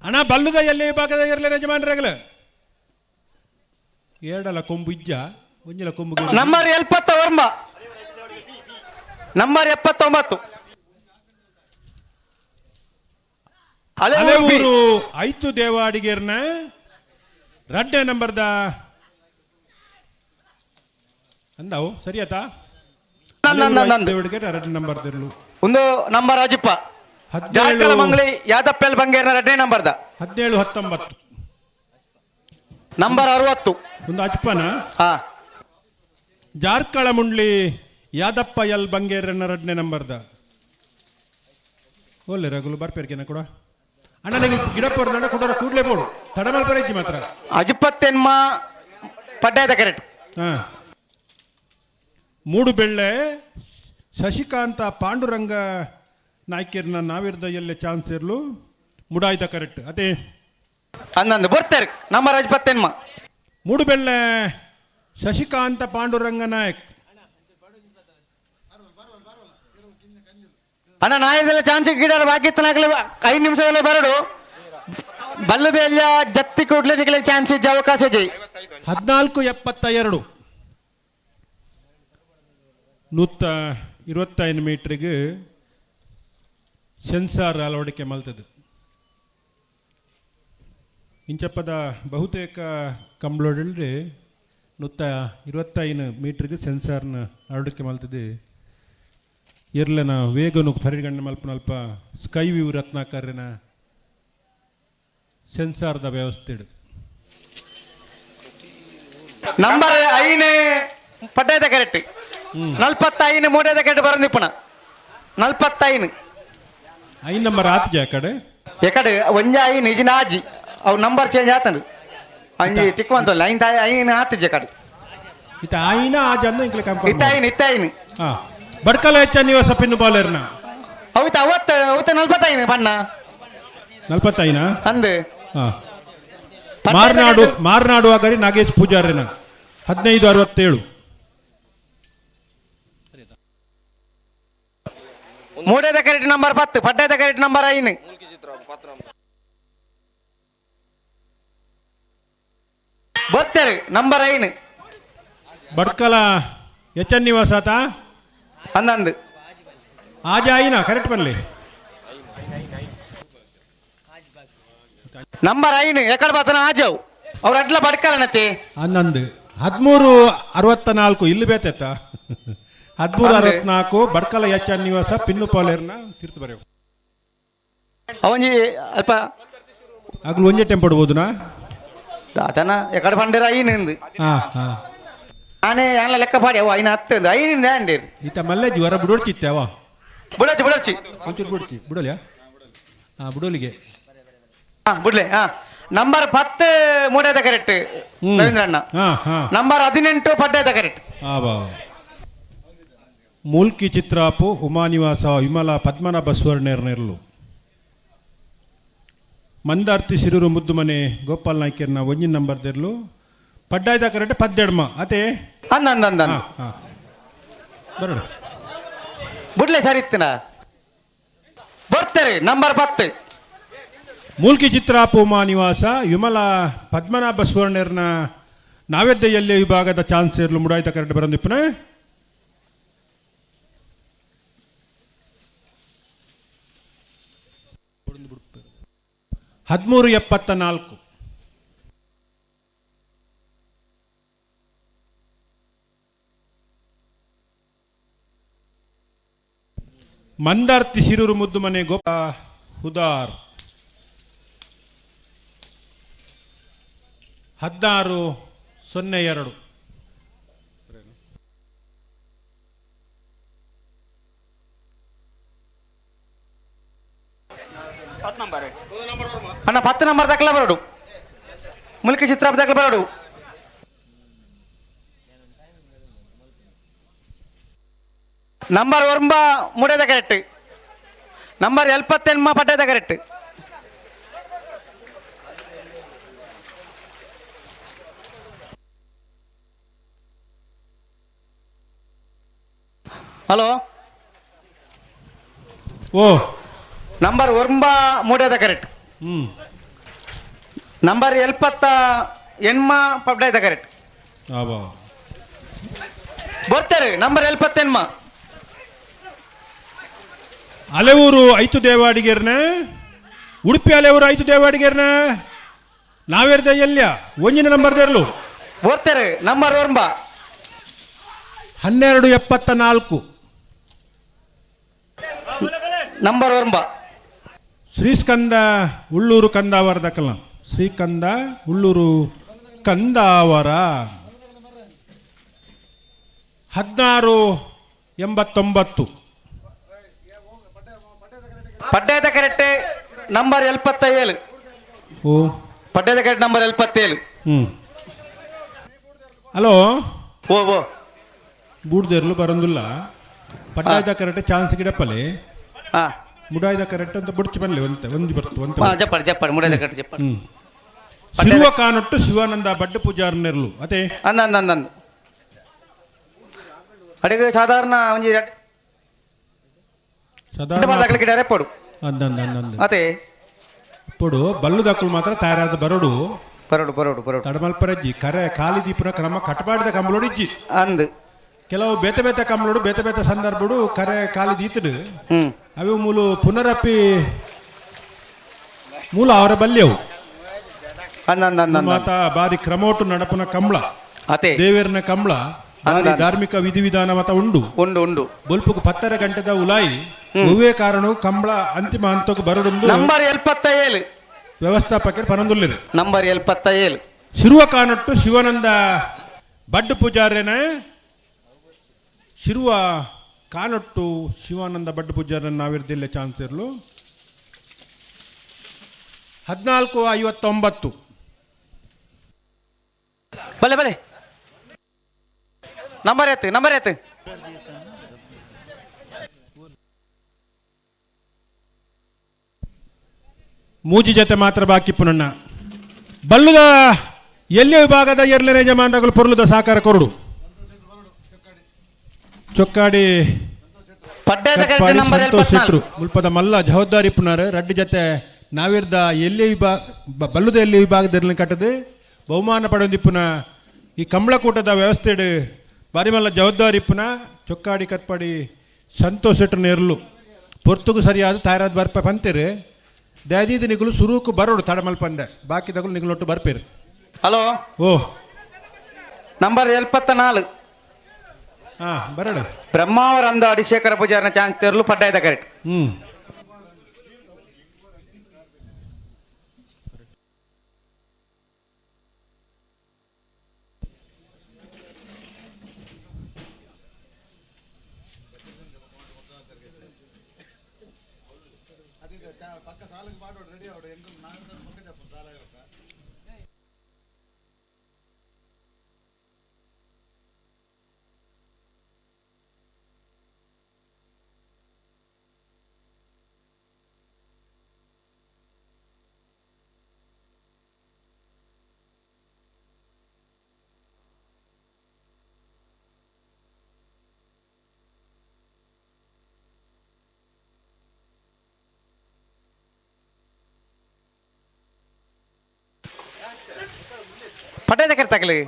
ಅಣ್ಣ ಬಲ್ಲುದ ಎಲ್ಲಿ ವಿಭಾಗದ ಇರಲಿ ಯಜಮಾನ್ರಾಗಲ ಏಡಲ ಕೊಂಬು ಇಜ್ಜ ಒಂಜಿಲ ಕೊಂಬು. Number 79, number 79. ಹಳೆಊರು ಐತು ದೇವಾಡಿಗೇರ್ನ ರಡ್ಡೆ ನಂಬರ್ದ ಅಂದಾವು ಸರಿಯಾತಾ? ದೇವಾಡಿಗೇರ್ ರಡ್ಡೆ ನಂಬರ್ ದಿರ್ಲು. ಒಂದು ನಂಬರ್ ಅಜಿಪ್ಪ. 17. ಜಾಕಲ ಮಂಗ್ಲಿ ಯಾದಪ್ಪೆಲ್ ಬಂಗೇರ್ನ ರಡ್ಡೆ ನಂಬರ್ದ. 17:19. ನಂಬರ್ 60. ಒಂದು ಅಜ್ಪನ. ಹಾ. ಜಾರ್ಕಳ ಮುಂಡ್ಲಿ ಯಾದಪ್ಪ ಎಲ್ ಬಂಗೇರನ್ನ ರಡ್ನೆ ನಂಬರ್ದ. ಒಲ್ಲೆ ರಘುಲು ಬರ್ಪೇರ್ಕೆನ ಕೂಡ ಅಣ್ಣ ನಿಂಗೆ ಗಿಡ ಪೋರ್ದಂಡ ಕೊಡೋರ ಕೂಡ್ಲೇ ಬೋಡು ತಡಮಲ್ ಪರೈತಿ ಮಾತ್ರ. ಅಜಿಪ್ಪತ್ತೆನ್ಮ ಪಡ್ಡಾಯದ ಕರೆಕ್ಟ್. ಹಾ. ಮೂಡುಬೆಳ್ಳೆ ಶಶಿಕಾಂತ ಪಾಂಡುರಂಗ ನಾಯ್ಕಿರ್ನ ನಾವಿರ್ದ ಎಲ್ಲೆ ಚಾನ್ಸ್ ಇರ್ಲು ಮುಡಾಯ್ದ ಕರೆಕ್ಟ್ ಅದೇ. ಅಂದಂದು ಬರ್ತಾರೆ ನಂಬರ್ ಅಜಿಪ್ಪತ್ತೆನ್ಮ. ಮೂಡುಬೆಳ್ಳೆ ಶಶಿಕಾಂತ ಪಾಂಡುರಂಗ ನಾಯಕ್. ಅಣ್ಣ ನಾಯದೆಲ್ಲ ಚಾನ್ಸ್ ಗಿಡ ಬಾಕಿ ಇತ್ತನಾಗಲಿ 5 ನಿಮಿಷದಲ್ಲೇ ಬರಡು ಬಲ್ಲದೆ ಎಲ್ಲ ಜತ್ತಿ ಕೂಡ್ಲೆ ನಿಗಲೆ ಚಾನ್ಸ್ ಇಜ್ಜೆ ಅವಕಾಶ ಜೈ. 14:72, 125 ಮೀಟ್ರಿಗೆ ಸೆನ್ಸಾರ್ ಅಳವಡಿಕೆ ಮಲ್ತದೆ. ಇಂಚಪ್ಪದ ಬಹುತೇಕ ಕಂಬ್ಳೋಡಲ್ಲಿ 125 ಮೀಟ್ರಿಗೆ ಸೆನ್ಸಾರ್ನ ಅಳವಡಿಕೆ ಮಲ್ತದೆ. ಎರ್ಲೆನ ವೇಗನು ಪರಿಗಣನೆ ಮಲ್ಪನಲ್ಪ ಸ್ಕೈ ವ್ಯೂ ರತ್ನಾಕರ್ಯನ ಸೆನ್ಸಾರ್ದ ವ್ಯವಸ್ಥೆ ಇಡು. ನಂಬರ್ 5 ಪಡ್ಡಾಯದ ಕರೆಕ್ಟ್. 45 ಮೂಡೇದ ಕರೆಕ್ಟ್ ಬರಂದಿಪ್ಪಣ 45. 5 ನಂಬರ್ ಆತ್ಜೆ ಆ ಕಡೆ. ಎಕಡೆ ಒಂಜ ಐನ್ ಇಜಿನ ಆಜಿ ಅವು ನಂಬರ್ ಚೇಂಜ್ ಆತಂಡು ಅಂಜಿ ಟಿಕ್ ಬಂತಲ್ಲ ಐನ್ ಐನ್ ಆತಿಜೆ ಕಡೆ. ಇತ್ತ ಆಯಿನ ಆ ಜನ ಇಂಕ್ಲೆ ಇತ್ತ ಐನ್, ಇತ್ತ ಐನ್. ಹಾ, ಬಡ್ಕಲ ಹೆಚ್ಚ ನಿವಾಸ ಪಿನ್ನು ಬಾಲರ್ನ. ಅವಿತ ಅವತ್ತ ಅವತ್ತ 45 ಬಣ್ಣ. 45? ಅಂದು. ಹಾ, ಮಾರ್ನಾಡು, ಮಾರ್ನಾಡು ಆಗರಿ ನಾಗೇಶ್ ಪೂಜಾರಿನ 15:67. ಮೂಡೇದ ಕರೆಕ್ಟ್ ನಂಬರ್ 10, ಪಡ್ಡೇದ ಕರೆಕ್ಟ್ ನಂಬರ್ 5. ಬರ್ತಾರೆ ನಂಬರ್ 5. ಬಡ್ಕಲ ಎಚ್ ಎನ್ ನಿವಾಸ ಆತ. ಅಂದಂದು. ಆಜ ಆಯಿನ ಕರೆಕ್ಟ್ ಬರಲಿ. ನಂಬರ್ 5 ಎಕಡೆ ಬಾತನ ಆಜವ್ ಅವ್ರ ಅಡ್ಲ ಬಡ್ಕಲನತೆ. ಹನ್ನೊಂದು 13:64 ಇಲ್ಲಿ ಬೇತೆತ್ತ 13 ಅಂದೆ. 64 ಬಡ್ಕಲ ಎಚ್ ಎನ್ ನಿವಾಸ ಪಿನ್ನು ಪಾಲೇರ್ನ ತೀರ್ಥ ಬರೆಯವು. ಅವಂಜಿ ಅಲ್ಪ. ಆಗ್ಲು ಒಂಜೆ ಟೆಂಪಡ್ಬೋದುನಾ? ದಾತನ ಎಕಡೆ ಬಂಡಿರ ಐನಿಂದು. ಹಾ ಹಾ. ಆನೆ ಯಾನ್ಲ ಲೆಕ್ಕ ಪಾಡಿ ಅವ ಐನ ಹತ್ತಂದು ಐನಿಂದ ಅಂಡೀರ್. ಈತ ಮಲ್ಲೇಜ್ ವರ ಬಿಡೋಡ್ತಿತ್ತೆ ಅವ. ಬುಡಚಿ ಬುಡಚಿ. ಒಂಚೂರು ಬಿಡ್ತಿ ಬಿಡೋಲಿಯಾ? ಹಾ, ಬಿಡೋಲಿಗೆ. ಹಾ, ಬಿಡ್ಲೆ. ಹಾ, ನಂಬರ್ 10 ಮೂಡೇದ ಕರೆಕ್ಟ್ ರವೀಂದ್ರ ಅಣ್ಣ. ಹಾ ಹಾ. ನಂಬರ್ 18 ಪಡ್ಡೇದ ಕರೆಕ್ಟ್. ಆ ಬಾ ಮೂಲ್ಕಿ ಚಿತ್ರಾಪು ಉಮಾನಿವಾಸ ವಿಮಲ ಪದ್ಮನಾಭ ಸುವರ್ಣೇರ್ನೆರ್ಲು ಮಂದಾರ್ತಿ ಸಿರೂರು ಮುದ್ದು ಮನೆ ಗೋಪಾಲ್ ನಾಯ್ಕರ್ನ ಒಂಜಿನ ನಂಬರ್ ದೆರ್ಲು ಪಡ್ಡಾಯ್ದ ಕರೆಕ್ಟ್ ಪದ್ದೆಡ್ಮ ಅದೇ. ಅಂದ ಅಂದ ಅಂದ. ಹಾ ಹಾ, ಬರೋಣ. ಬಿಡ್ಲೆ ಸರಿ ಇತ್ತಿನ ಬರ್ತಾರೆ ನಂಬರ್ 10. ಮೂಲ್ಕಿ ಚಿತ್ರಾಪು ಉಮಾನಿವಾಸ ವಿಮಲ ಪದ್ಮನಾಭ ಸುವರ್ಣರ್ನ ನಾವೆದ್ದೆಯಲ್ಲಿ ವಿಭಾಗದ ಚಾನ್ಸ್ ಇರಲು ಮುಡಾಯ್ತ ಕರೆಕ್ಟ್ ಬರಂದಿಪ್ಪನ. 13:74. ಮಂದಾರ್ತಿ ಸಿರೂರು ಮುದ್ದು ಮನೆ ಗೋಪ ಹುದಾರ್ 16:02. ಅಣ್ಣ 10 ನಂಬರ್ ದಾಖಲ ಬರೋಡು, ಮುಲ್ಕಿ ಚಿತ್ರಾಪ ದಾಖಲೆ ಬರೋಡು. ನಂಬರ್ ಒರ್ಂಬ ಮೂಡೇದ ಕರೆಕ್ಟ್, ನಂಬರ್ ಎಲ್ಪತ್ತೆನ್ಮ ಪಟ್ಟೇದ ಕರೆಕ್ಟ್. ಹಲೋ. ಓ. ನಂಬರ್ ಒರ್ಂಬ ಮೂಡೇದ ಕರೆಕ್ಟ್. ನಂಬರ್ ಎಲ್ಪತ್ತ ಎನ್ಮ ಪಡ್ಡಾಯ್ದ ಕರೆಕ್ಟ್. ಆಬಾ. ಬರ್ತಾರೆ ನಂಬರ್ ಎಲ್ಪತ್ತೆನ್ಮ. ಅಲೆವೂರು ಐತು ದೇವಾಡಿಗೆರ್ನ, ಉಡುಪಿ ಅಲೆವೂರು ಐತು ದೇವಾಡಿಗೆರ್ನ ನಾವೇರ್ದ ಎಲ್ಯ ಒಂಜಿನ ನಂಬರ್ ದೇರ್ಲು. ಬರ್ತಾರೆ ನಂಬರ್ ಒರ್ಂಬ. 12:74. ನಂಬರ್ ಒರ್ಂಬ. ಶ್ರೀಸ್ಕಂದ ಉಳ್ಳೂರು ಕಂದಾವರದ ಕಲ ಶ್ರೀಕಂದ ಉಳ್ಳೂರು ಕಂದಾವರ 16:89. ಪಡ್ಡಾಯ್ದ ಕರೆಕ್ಟ್ ನಂಬರ್ 77. ಓ. ಪಡ್ಡಾಯ್ದ ಕರೆಕ್ಟ್ ನಂಬರ್ 77. ಹಲೋ. ಓ ಓ. ಬೂಡ್ದೇರ್ಲು ಬರಂದುಲ್ಲ, ಪಡ್ಡಾಯ್ದ ಕರೆಕ್ಟ್ ಚಾನ್ಸ್ ಗಿಡಪ್ಪಲೆ. ಹಾ. ಮುಡಾಯ್ದ ಕರೆಕ್ಟ್ ಅಂತ ಬುಡ್ಚಿ ಬರಲಿ ಒಂತೆ ಒಂಜಿ ಬರ್ತು ಒಂತೆ. ಹಾ, ಜಪ್ಪಾಡಿ ಜಪ್ಪಾಡಿ, ಮುಡಾಯ್ದ ಕರೆಕ್ಟ್ ಜಪ್ಪಾಡಿ. ಶಿರುವ ಕಾನೊಟ್ಟು ಶಿವಾನಂದ ಬಡ್ಡು ಪೂಜಾರ್ನೆರ್ಲು ಅದೇ. ಅಂದ ಅಂದ ಅಂದ ಅಂದ ಅಡಿಗೆ ಸಾಧಾರಣ ಒಂಜಿ ಸಾಧಾರಣ ಗಿಡ ರೆಪ್ಪಡು. ಅಂದ ಅಂದ ಅಂದ ಅಂದ. ಅದೇ. ಪೊಡು ಬಲ್ಲುದಕ್ಕಲು ಮಾತ್ರ ತಯಾರಾದ ಬರೋಡು. ಬರೋಡು ಬರೋಡು ಬರೋಡು. ತಡಮಲ್ಪರಜ್ಜಿ ಕರೆ ಖಾಲಿ ದೀಪನ ಕ್ರಮ ಕಟಪಾಡಿದ ಕಂಬಳೋಡು ಇಜ್ಜಿ. ಅಂದು. ಕೆಲವು ಬೇತೆ ಬೇತೆ ಕಂಬಳೋಡು ಬೇತೆ ಬೇತೆ ಸಂದರ್ಭಡು ಕರೆ ಖಾಲಿ ದೀತಡು. ಅವು ಮೂಲು ಪುನರಪ್ಪಿ ಮೂಲ ಅವರ ಬಲ್ಯವು. ಅಂದ ಅಂದ ಅಂದ ಅಂದ. ಮಾತ ಬಾರಿ ಕ್ರಮೋಟು ನಡಪುನ ಕಂಬಳ. ಅದೇ. ದೇವೇರ್ನ ಕಂಬಳ ಬಾರಿ ಅಂದ. ಧಾರ್ಮಿಕ ವಿಧಿವಿಧಾನ ಮತ ಉಂಡು. ಉಂಡು ಉಂಡು. ಬೊಲ್ಪುಗು 10:30 ಗಂಟೆದ ಉಲಾಯಿ ಒವ್ವೇ ಕಾರಣ ಕಂಬಳ ಅಂತಿಮ ಹಂತಕ್ಕೆ ಬರಡೊಂದು. ನಂಬರ್ 77. ವ್ಯವಸ್ಥಾಪಕರು ಪನೊಂದುಲ್ಲೆರ್. ನಂಬರ್ 77. ಶಿರುವ ಕಾನೊಟ್ಟು ಶಿವಾನಂದ ಬಡ್ಡು ಪೂಜಾರ್ಯನ, ಶಿರುವ ಕಾನೊಟ್ಟು ಶಿವಾನಂದ ಬಡ್ಡು ಪೂಜಾರ್ಯನ ನಾವಿರ್ದಿಲ್ಲ ಚಾನ್ಸ್ ಇರಲು 14:59. ಬಲೆ ಬಲೆ. ನಂಬರ್ ಎತ್ತು ನಂಬರ್ ಎತ್ತು. ಮೂಜಿ ಜೊತೆ ಮಾತ್ರ ಬಾಕಿ ಪುನಣ್ಣ. ಬಲ್ಲುದ ಎಲ್ಲಿ ವಿಭಾಗದ ಎರಡನೇ ಯಜಮಾನರುಗಳು ಪೊರ್ಲುದ ಸಾಕಾರ ಕೊರಡು. ಚೊಕ್ಕಾಡಿ ಪಡ್ಡಾಯದ ಕರೆಕ್ಟ್ ಕಟ್ಪಾಡಿ ನಂಬರ್ ಸಂತೋಷ್ 74. ಶೆಟ್ರು ಮುಲ್ಪದ ಮಲ್ಲ ಜವಾಬ್ದಾರಿ ಪುನರ್ ರಡ್ಡು ಜೊತೆ ನಾವಿರ್ದ ಎಲ್ಲಿ ವಿಭಾಗ ಬಲ್ಲುದ ಎಲ್ಲಿ ವಿಭಾಗದ ಕಟ್ಟದು ಬಹುಮಾನ ಪಡೆದಿಪ್ಪುನ ಈ ಕಂಬಳಕೂಟದ ವ್ಯವಸ್ಥೆಡು ಬಾರಿ ಮಲ್ಲ ಜವಾಬ್ದಾರಿ ಪುನ ಚೊಕ್ಕಾಡಿ ಕಟ್ಪಾಡಿ ಸಂತೋಷ್ ಶೆಟ್ರು ನೆರಳು ಪೊರ್ತುಗು ಸರಿಯಾದ ತಯಾರಾದ ಬರ್ಪ ಪಂತೇರು ದಯದೀದ ನಿಗುಲು ಸುರುಕು ಬರೋಡು ತಡಮಲ್ಪಂದೆ ಬಾಕಿದಗುಲು ನಿಗುಲೊಟ್ಟು ಬರ್ಪೇರು. ಹಲೋ. ಓ. ನಂಬರ್ 74. ಹಾ ಬರೋಣ. ಬ್ರಹ್ಮಾವರ ಅಂದ ಅಡಿಶೇಖರ ಪೂಜಾರನ ಚಾನ್ಸ್ ತೆರಲು ಪಡ್ಡಾಯದ ಕರೆಕ್ಟ್. ಹ್ಞೂ. ಪಡ್ಡಾಯದ ಕರೆಕ್ಟ್ ತಗಲಿ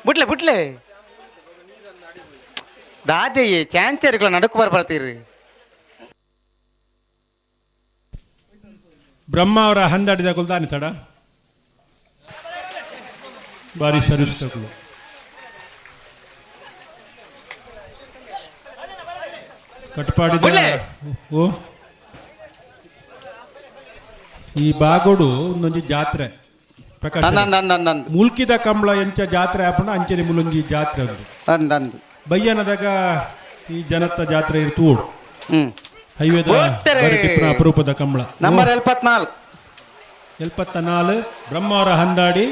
ಬಿಟ್ಲೆ ಬಿಟ್ಲೆ ದಾದೆ ಚಾನ್ಸ್ ಇರಲ್ಲ ನಡುಕು ಬರ್ಬರ್ತೀರಿ. ಬ್ರಹ್ಮ ಅವರ ಹಂದಾಡಿದ ದಾನಿ ತಡ ಬಾರಿ ಸರಿಸ್ತಗಳು. ಕಟ್ಪಾಡಿದ ಬಿಡ್ಲೆ. ಓ ಈ ಬಾಗೋಡು ಒಂದೊಂದು ಜಾತ್ರೆ ಪ್ರಕಾಶ್. ಅಂದ್ ಅಂದ್ ಅಂದ್ ಅಂದ್ ಮುಲ್ಕಿದ ಕಂಬಳ ಎಂಚ ಜಾತ್ರೆ ಆಪಣ ಅಂಚನೆ ಮುಲೊಂಜಿ ಜಾತ್ರೆ ಉಂಟು. ಅಂದ್ ಅಂದ್. ಬಯ್ಯನದಾಗ ಈ ಜನತ್ತ ಜಾತ್ರೆ ಇರ್ತೂಡು. ಹ್ಮ್. ಹೈವೇದ ಓಡ್ತಾರೆ. ಬರಿಟಿಪ್ಪನ ಅಪರೂಪದ ಕಂಬಳ. ನಂಬರ್ 74. 74 ಬ್ರಹ್ಮಾವರ ಹಂದಾಡಿ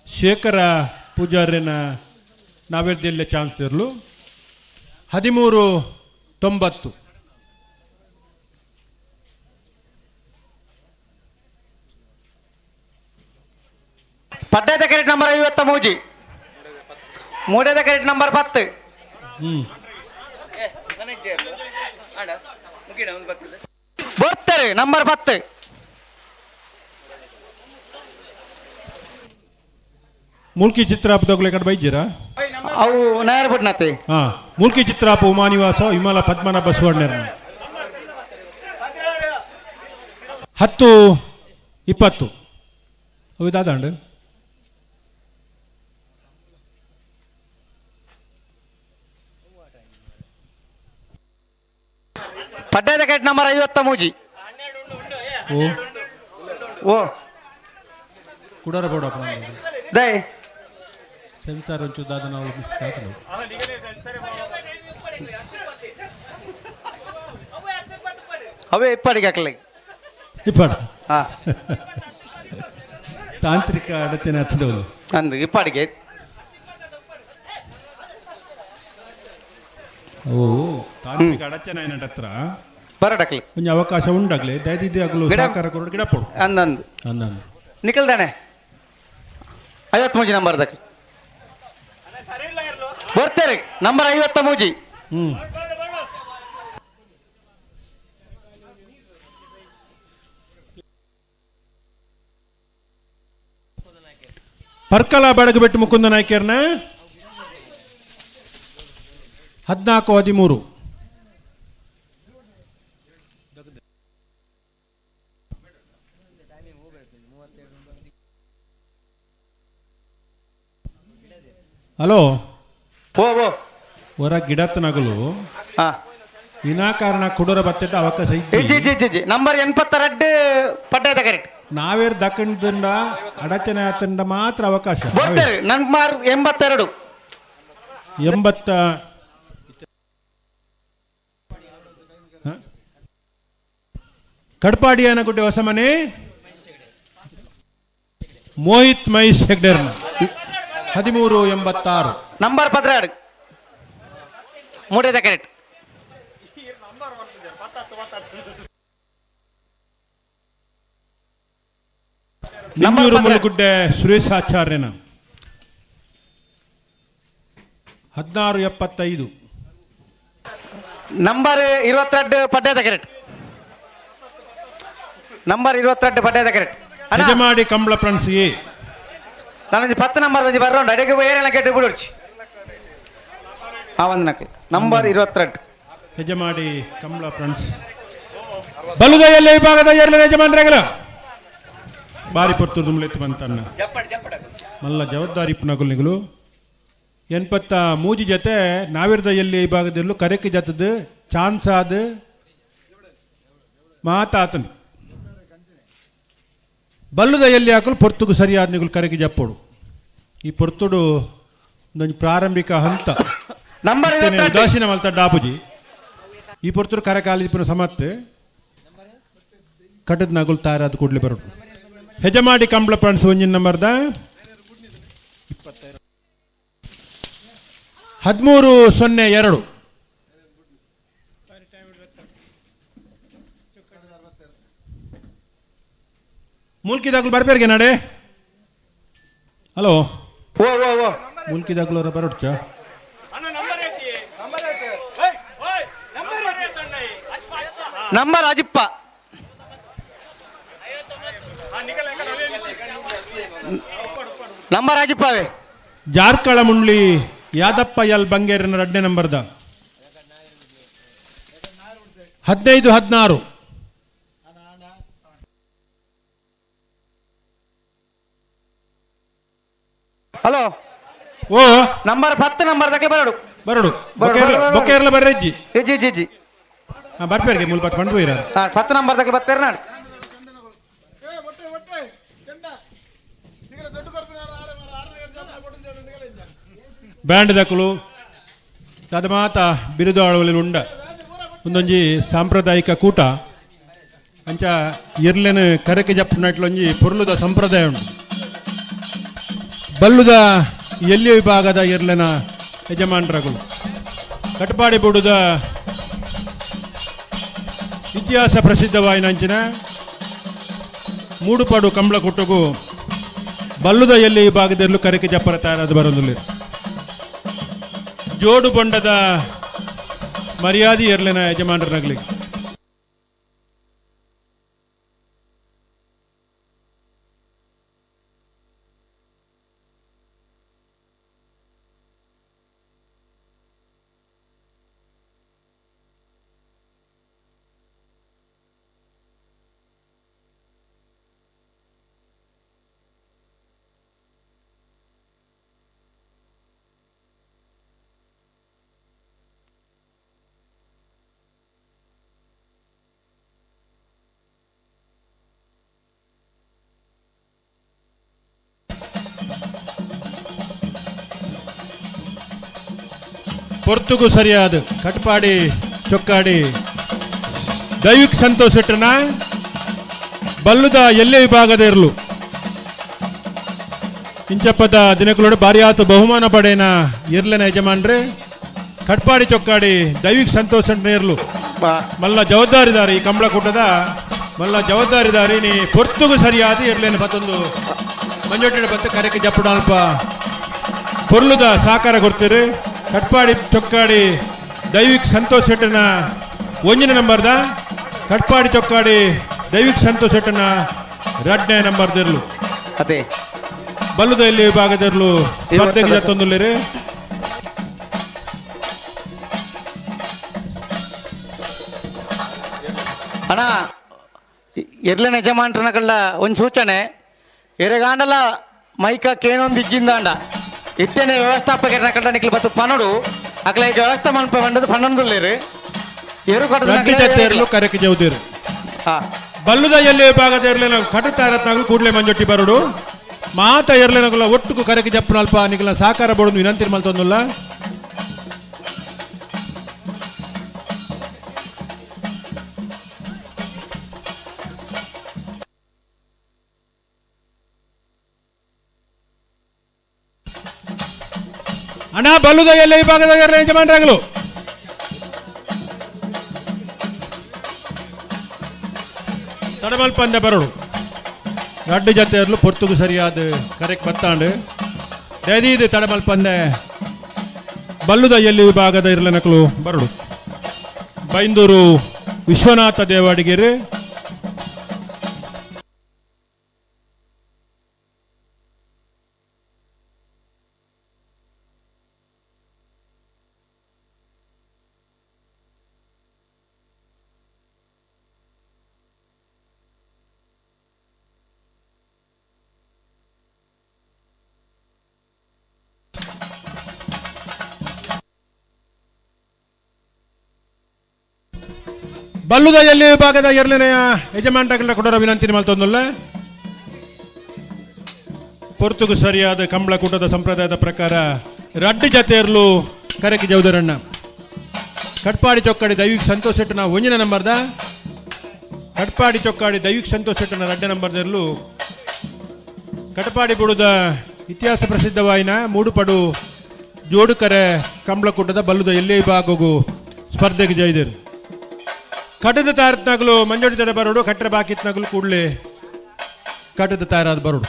ಶೇಖರ ಪೂಜಾರ್ಯನ ನಾವೇರ್ದಿಲ್ಲ ಚಾನ್ಸ್ ಇರಲು 13-90. ಪಡ್ಡಾಯದ ಕರೆಕ್ಟ್ ನಂಬರ್ 53. ಮೂಡದ ಕರೆಕ್ಟ್ ನಂಬರ್ 10. ಹ್ಮ್. ಬರ್ತಾರೆ ನಂಬರ್ 10. ಮೂಲ್ಕಿ ಚಿತ್ರಾಪ ತಗೊಳ್ಳಿ ಕಡೆ ಬೈಜಿರಾ? ಅವು ನಾಯರ್ ಬಿಡ್ನತಿ. ಹಾ ಮೂಲ್ಕಿ ಚಿತ್ರಾಪ ಉಮಾನಿವಾಸ ವಿಮಲ ಪದ್ಮನಾಭ ಸುವರ್ಣರ್ನ 10-20. ಅವು ದಾದಾಂಡು. ಪಡ್ಡಾಯದ ಕರೆಕ್ಟ್ ನಂಬರ್ 53. ಓ. ಓ. ಕುಡರ ಬೋಡಪ್ಪ. ದೈ. ಸೆನ್ಸಾರ್ ಒಂಚೂರು ದಾದ ನಾವು ಮಿಸ್ಟೇಕ್ ಆತಲು. ಅವೇ ಇಪ್ಪಡಿಗೆ ಹಾಕ್ಲಿ. ಇಪ್ಪಾಡು. ಹಾ. ತಾಂತ್ರಿಕ ಅಡಚಣೆ ಹತ್ತದವರು. ಅಂದು ಇಪ್ಪಾಡಿಗೆ. ಓ ತಾಂತ್ರಿಕ ಅಡಚಣೆ ಏನ ಹತ್ರ ಬರಡಕ್ಲಿ. ಒಂಜಿ ಅವಕಾಶ ಉಂಡಾಗ್ಲೆ ದಯದಿದ್ದೆ ಆಗಲು ಗಿಡ- ಸಹಕಾರ ಕೊಡು ಗಿಡ ಪೋಡು. ಅಂದಂದು. ಅಂದಂದು. ನಿಖಲ್ದಾನೆ 53 ನಂಬರ್ ದಕ್ಲಿ ಬರ್ತಾರೆ ನಂಬರ್ 53. ಹ್ಮ್. ಪರ್ಕಲ ಬೆಳಗುಬೆಟ್ಟು ಮುಕುಂದ ನಾಯ್ಕರ್ನ 14-13. ಹಲೋ. ಓ ಓ. ಹೊರ ಗಿಡತ್ತನಗಲು ಹಾ. ವಿನಾಕಾರಣ ಕುಡೋರ ಬತ್ತಿಟ್ಟ ಅವಕಾಶ ಇಜ್ಜಿ ಇಜ್ಜಿ. ಇಜ್ಜಿ ಇಜ್ಜಿ ಇಜ್ಜಿ ನಂಬರ್ 82 ಪಡ್ಡಾಯದ ಕರೆಕ್ಟ್. ನಾವೇರ್ ದಕ್ಕಂಡ ಅಡಚಣೆ ಆತಂಡ ಮಾತ್ರ ಅವಕಾಶ. ಬರ್ತಾರೆ ನಂಬರ್ 82. 80 ಹ? ಕಡ್ಪಾಡಿಯಾನಗುಡ್ಡೆ ಹೊಸಮನೆ ಮೋಹಿತ್ ಮಹೇಶ್ ಹೆಗ್ಡೇರ್ನ 13.86. ನಂಬರ್ 12 ಮೂಡೇದ ಕರೆಕ್ಟ್. ನಿಮ್ಮೂರು ಮುಲುಗುಡ್ಡೆ ಸುರೇಶ್ ಆಚಾರ್ಯನ 16.75. ನಂಬರ್ 22 ಪಡ್ಡೇದ ಕರೆಕ್ಟ್. ನಂಬರ್ 22 ಪಡ್ಡೇದ ಕರೆಕ್ಟ್. ಯಜಮಾಡಿ ಕಂಬಳ ಫ್ರೆಂಡ್ಸ್ ಎ. ನಾನೊಂದು 10 ನಂಬರ್ ಒಂಜಿ ಬರ್ರೋಂಡು ಅಡೆಗೆ ಏರೆಲ್ಲ ಕೆಟ್ಟು ಬಿಡೋಡ್ಚಿ. ಆ ಒಂದು ನಕಲಿ ನಂಬರ್ 22. ಯಜಮಾಡಿ ಕಂಬಳ ಫ್ರೆಂಡ್ಸ್ ಬಲುದ ಎಲ್ಲ ವಿಭಾಗದ ಎರಡನೇ ಯಜಮಾನ್ರಾಗಲ ಬಾರಿ ಪೊರ್ತು ದುಮ್ಲೆತ್ತು ಬಂತನ್ನ ಮಲ್ಲ ಜವಾಬ್ದಾರಿ ಪುನಗುಲಿಗಳು ಎನ್ಪತ್ತ ಮೂಜಿ ಜೊತೆ ನಾವಿರದ ಎಲ್ಲಿ ವಿಭಾಗದಲ್ಲೂ ಕರೆಕ್ಕೆ ಜತದ ಚಾನ್ಸ್ ಆದ ಮಾತಾತನು ಬಲ್ಲುದ ಎಲ್ಲಿ ಹಾಕಲು ಪೊರ್ತುಗು ಸರಿಯಾದ ನಿಗುಲು ಕರೆಗೆ ಜಪ್ಪೋಡು. ಈ ಪೊರ್ತುಡು ಒಂದೊಂದು ಪ್ರಾರಂಭಿಕ ಹಂತ. ನಂಬರ್ ಇತ್ತನೆ ಉದಾಸೀನ ಮಲ್ತ ಡಾಪುಜಿ ಈ ಪೊರ್ತುಡು ಕರೆ ಕಾಲಿಪುನ ಸಮತ್ ಕಟದ ನಗುಲು ತಯಾರಾದ ಕೂಡಲೇ ಬರೋಡು. ಹೆಜಮಾಡಿ ಕಂಬಳ ಫ್ರೆಂಡ್ಸ್ ಒಂಜಿನ ನಂಬರ್ದ 13.02. ಮೂಲ್ಕಿದಾಗ್ಲು ಬರ್ಬೇರಿಗೆ ನಡೆ. ಹಲೋ. ಓ ಓ ಓ ಮೂಲ್ಕಿದಾಗ್ಲು ಅವರ ಬರೋಡ್ಚ. Number ಅಜಿಪ್ಪ. Number ಅಜಿಪ್ಪವೇ. Jarkala Mundli Yadappa L ಬಂಗೇರನ ಎರಡನೇ ನಂಬರ್ದ 15.16. ಹಲೋ. ಓ ನಂಬರ್ 10 ನಂಬರ್ ದಕ್ಕೆ ಬರಡು. ಬರಡು. ಬರಡು. ಬೊಕೇರ್ಲ ಬರ್ರೆಜ್ಜಿ. ಇಜ್ಜಿ ಇಜ್ಜಿ ಇಜ್ಜಿ. ಹಾ ಬರ್ಪೇರಿಗೆ ಮೂಲ ಪತ್ತು ಪಂಡು ಹೋಯಿರ. ಹಾ 10 ನಂಬರ್ ದಕ್ಕೆ ಬತ್ತೇರ ನಾಡು. ಬ್ಯಾಂಡ್ ದಕ್ಕಲು ತದ ಮಾತ ಬಿರುದು ಆಳುವಲ್ಲಿ ಉಂಡ ಒಂದೊಂಜಿ ಸಾಂಪ್ರದಾಯಿಕ ಕೂಟ ಅಂಚ ಎರ್ಲೆನ ಕರಕೆ ಜಪ್ಪುನಟ್ಲೊಂಜಿ ಪೊರ್ಲುದ ಸಂಪ್ರದಾಯ ಉಂಟು. ಬಲ್ಲುದ ಎಲ್ಲಿ ವಿಭಾಗದ ಎರ್ಲೆನ ಯಜಮಾನರಗಳು ಕಟಪಾಡಿ ಬುಡುದ ಇತಿಹಾಸ ಪ್ರಸಿದ್ಧವಾಯಿನಂಚಿನ ಮೂಡುಪಾಡು ಕಂಬಳ ಕುಟ್ಟುಗು ಬಲ್ಲುದ ಎಲ್ಲಿ ವಿಭಾಗದಲ್ಲೂ ಕರಕೆ ಜಪ್ಪರ ತಯಾರಾದ ಬರೋದಿಲ್ಲ. ಜೋಡು ಬೊಂಡದ ಮರ್ಯಾದೆ ಎರ್ಲೆನ ಯಜಮಾನರನಾಗಲಿ. ಪೊರ್ತುಗು ಸರಿಯಾದ ಕಟ್ಪಾಡಿ ಚೊಕ್ಕಾಡಿ ದೈವಿಕ್ ಸಂತೋಷ್ ಶೆಟ್ಟನ ಬಲ್ಲುದ ಎಲ್ಲೇ ವಿಭಾಗದ ಇರಲು ಇಂಚಪ್ಪದ ದಿನಗಳೋಡು ಭಾರಿಯಾತು ಬಹುಮಾನ ಪಡೆಯನ ಇರ್ಲೆನ ಯಜಮಾನ್ರೆ ಕಟ್ಪಾಡಿ ಚೊಕ್ಕಾಡಿ ದೈವಿಕ್ ಸಂತೋಷ್ ಶೆಟ್ಟನ ಇರ್ಲು ಮಲ್ಲ ಜವಾಬ್ದಾರಿದಾರಿ ಈ ಕಂಬಳಕೂಟದ ಮಲ್ಲ ಜವಾಬ್ದಾರಿದಾರಿ ನೀ ಪೊರ್ತುಗು ಸರಿಯಾದ ಇರ್ಲೇನ ಮತ್ತೊಂದು ಮಂಜೊಟ್ಟಿನ ಬತ್ತ ಕರೆಕ್ಕೆ ಜಪ್ಪುಡಾಲ್ಪ ಪೊರ್ಲುದ ಸಾಕಾರ ಕೊಡ್ತೀರಿ. ಕಟ್ಪಾಡಿ ಚೊಕ್ಕಾಡಿ ದೈವಿಕ್ ಸಂತೋಷ್ ಶೆಟ್ಟನ ಒಂದಿನ ನಂಬರ್ದ ಕಟ್ಪಾಡಿ ಚೊಕ್ಕಾಡಿ ದೈವಿಕ್ ಸಂತೋಷ್ ಶೆಟ್ಟನ ಎರಡನೇ ನಂಬರ್ದಿರ್ಲು ಅದೇ ಬಲ್ಲುದ ಇಲ್ಲಿ ವಿಭಾಗದಿರ್ಲು ಸ್ಪರ್ಧೆಗೆ ಜತ್ತೊಂದುಲ್ಲೇರಿ. ಅಣ್ಣ ಎರ್ಲೆನ ಯಜಮಾನ್ರನಗಳ್ಳ ಒಂದು ಸೂಚನೆ ಎರೆಗಾಂಡಲ ಮೈಕ ಕೇನೊಂದು ಇಜ್ಜಿಂದಾಂಡ ಇತ್ತೇನೆ ವ್ಯವಸ್ಥಾಪಕರನ ಕಳ್ಳ ನಿಕ್ಲು ಬತ್ತು ಪನಡು ಅಕ್ಲ ಈಗ ವ್ಯವಸ್ಥೆ ಮನ್ಪ ಬಂಡದು ಪನ್ನೊಂದುಲ್ಲೇರು ಎರು ರಡ್ಡಿ ಜೊತೆ ಇರಲು ಕರೆಕ್ಕೆ ಜೌದಿರು. ಹಾ ಬಲ್ಲುದ ಎಲ್ಲಿ ವಿಭಾಗದ ಇರ್ಲೇನ ಕಟುತಾರತ್ನಾಗಲು ಕೂಡಲೇ ಮಂಜೊಟ್ಟಿ ಬರಡು ಮಾತ ಎರ್ಲೇನಗುಲ ಒಟ್ಟುಕು ಕರೆಕ್ಕೆ ಜಪ್ಪನಲ್ಪ ನಿಗಲ ಸಾಕಾರ ಬೋಡು ವಿನಂತಿ ಮಲ್ತೊಂದುಲ್ಲ. ಅಣ್ಣ ಬಲ್ಲುದ ಎಲ್ಲ ವಿಭಾಗದ ಯಜಮಾನರಾಗಲು ತಡಮಲ್ ಪಂದ್ಯ ಬರೋಡು ರಡ್ಡು ಜೊತೆಯರ್ಲು ಪೊರ್ತುಗು ಸರಿಯಾದ ಕರೆಕ್ಟ್ ಬತ್ತಾಂಡು ದಯದೀದು ತಡಮಲ್ ಪಂದ್ಯ ಬಲ್ಲುದ ಎಲ್ಲಿ ವಿಭಾಗದ ಇರ್ಲನಕಲು ಬರಡು. ಬೈಂದೂರು ವಿಶ್ವನಾಥ ದೇವಾಡಿಗೆರೆ ಬಲ್ಲುದ ಎಲ್ಲಿ ವಿಭಾಗದ ಎರಡನೆಯ ಯಜಮಾನರ ಕೊಡೋರ ವಿನಂತಿ ಮಲ್ತೊಂದುಲ್ಲ. ಪೊರ್ತುಗು ಸರಿಯಾದ ಕಂಬಳಕೂಟದ ಸಂಪ್ರದಾಯದ ಪ್ರಕಾರ ರಡ್ಡು ಜತೆಯರ್ಲು ಕರೆಕಿ ಜೌದರಣ್ಣ ಕಟ್ಪಾಡಿ ಚೊಕ್ಕಾಡಿ ದೈವಿಕ ಸಂತೋಷ ಶೆಟ್ಟನ ಒಂಜಿನ ನಂಬರ್ದ ಕಟ್ಪಾಡಿ ಚೊಕ್ಕಾಡಿ ದೈವಿಕ ಸಂತೋಷ ಶೆಟ್ಟನ ರಡ್ಡ ನಂಬರ್ದಲ್ಲೂ ಕಟಪಾಡಿ ಬುಡುದ ಇತಿಹಾಸ ಪ್ರಸಿದ್ಧವಾಯಿನ ಮೂಡುಪಡು ಜೋಡುಕರೆ ಕಂಬಳಕೂಟದ ಬಲ್ಲುದ ಎಲ್ಲೇ ವಿಭಾಗಗೂ ಸ್ಪರ್ಧೆಗೆ ಜೈದರು. ಕಟದ ತಾರತ್ನಾಗಲು ಮಂಜೋಡಿ ತಡೆ ಬರೋಡು ಕಟ್ಟರೆ ಬಾಕಿತ್ನಾಗಲು ಕೂಡಲೇ ಕಟದ ತಯಾರಾದ ಬರೋಡು.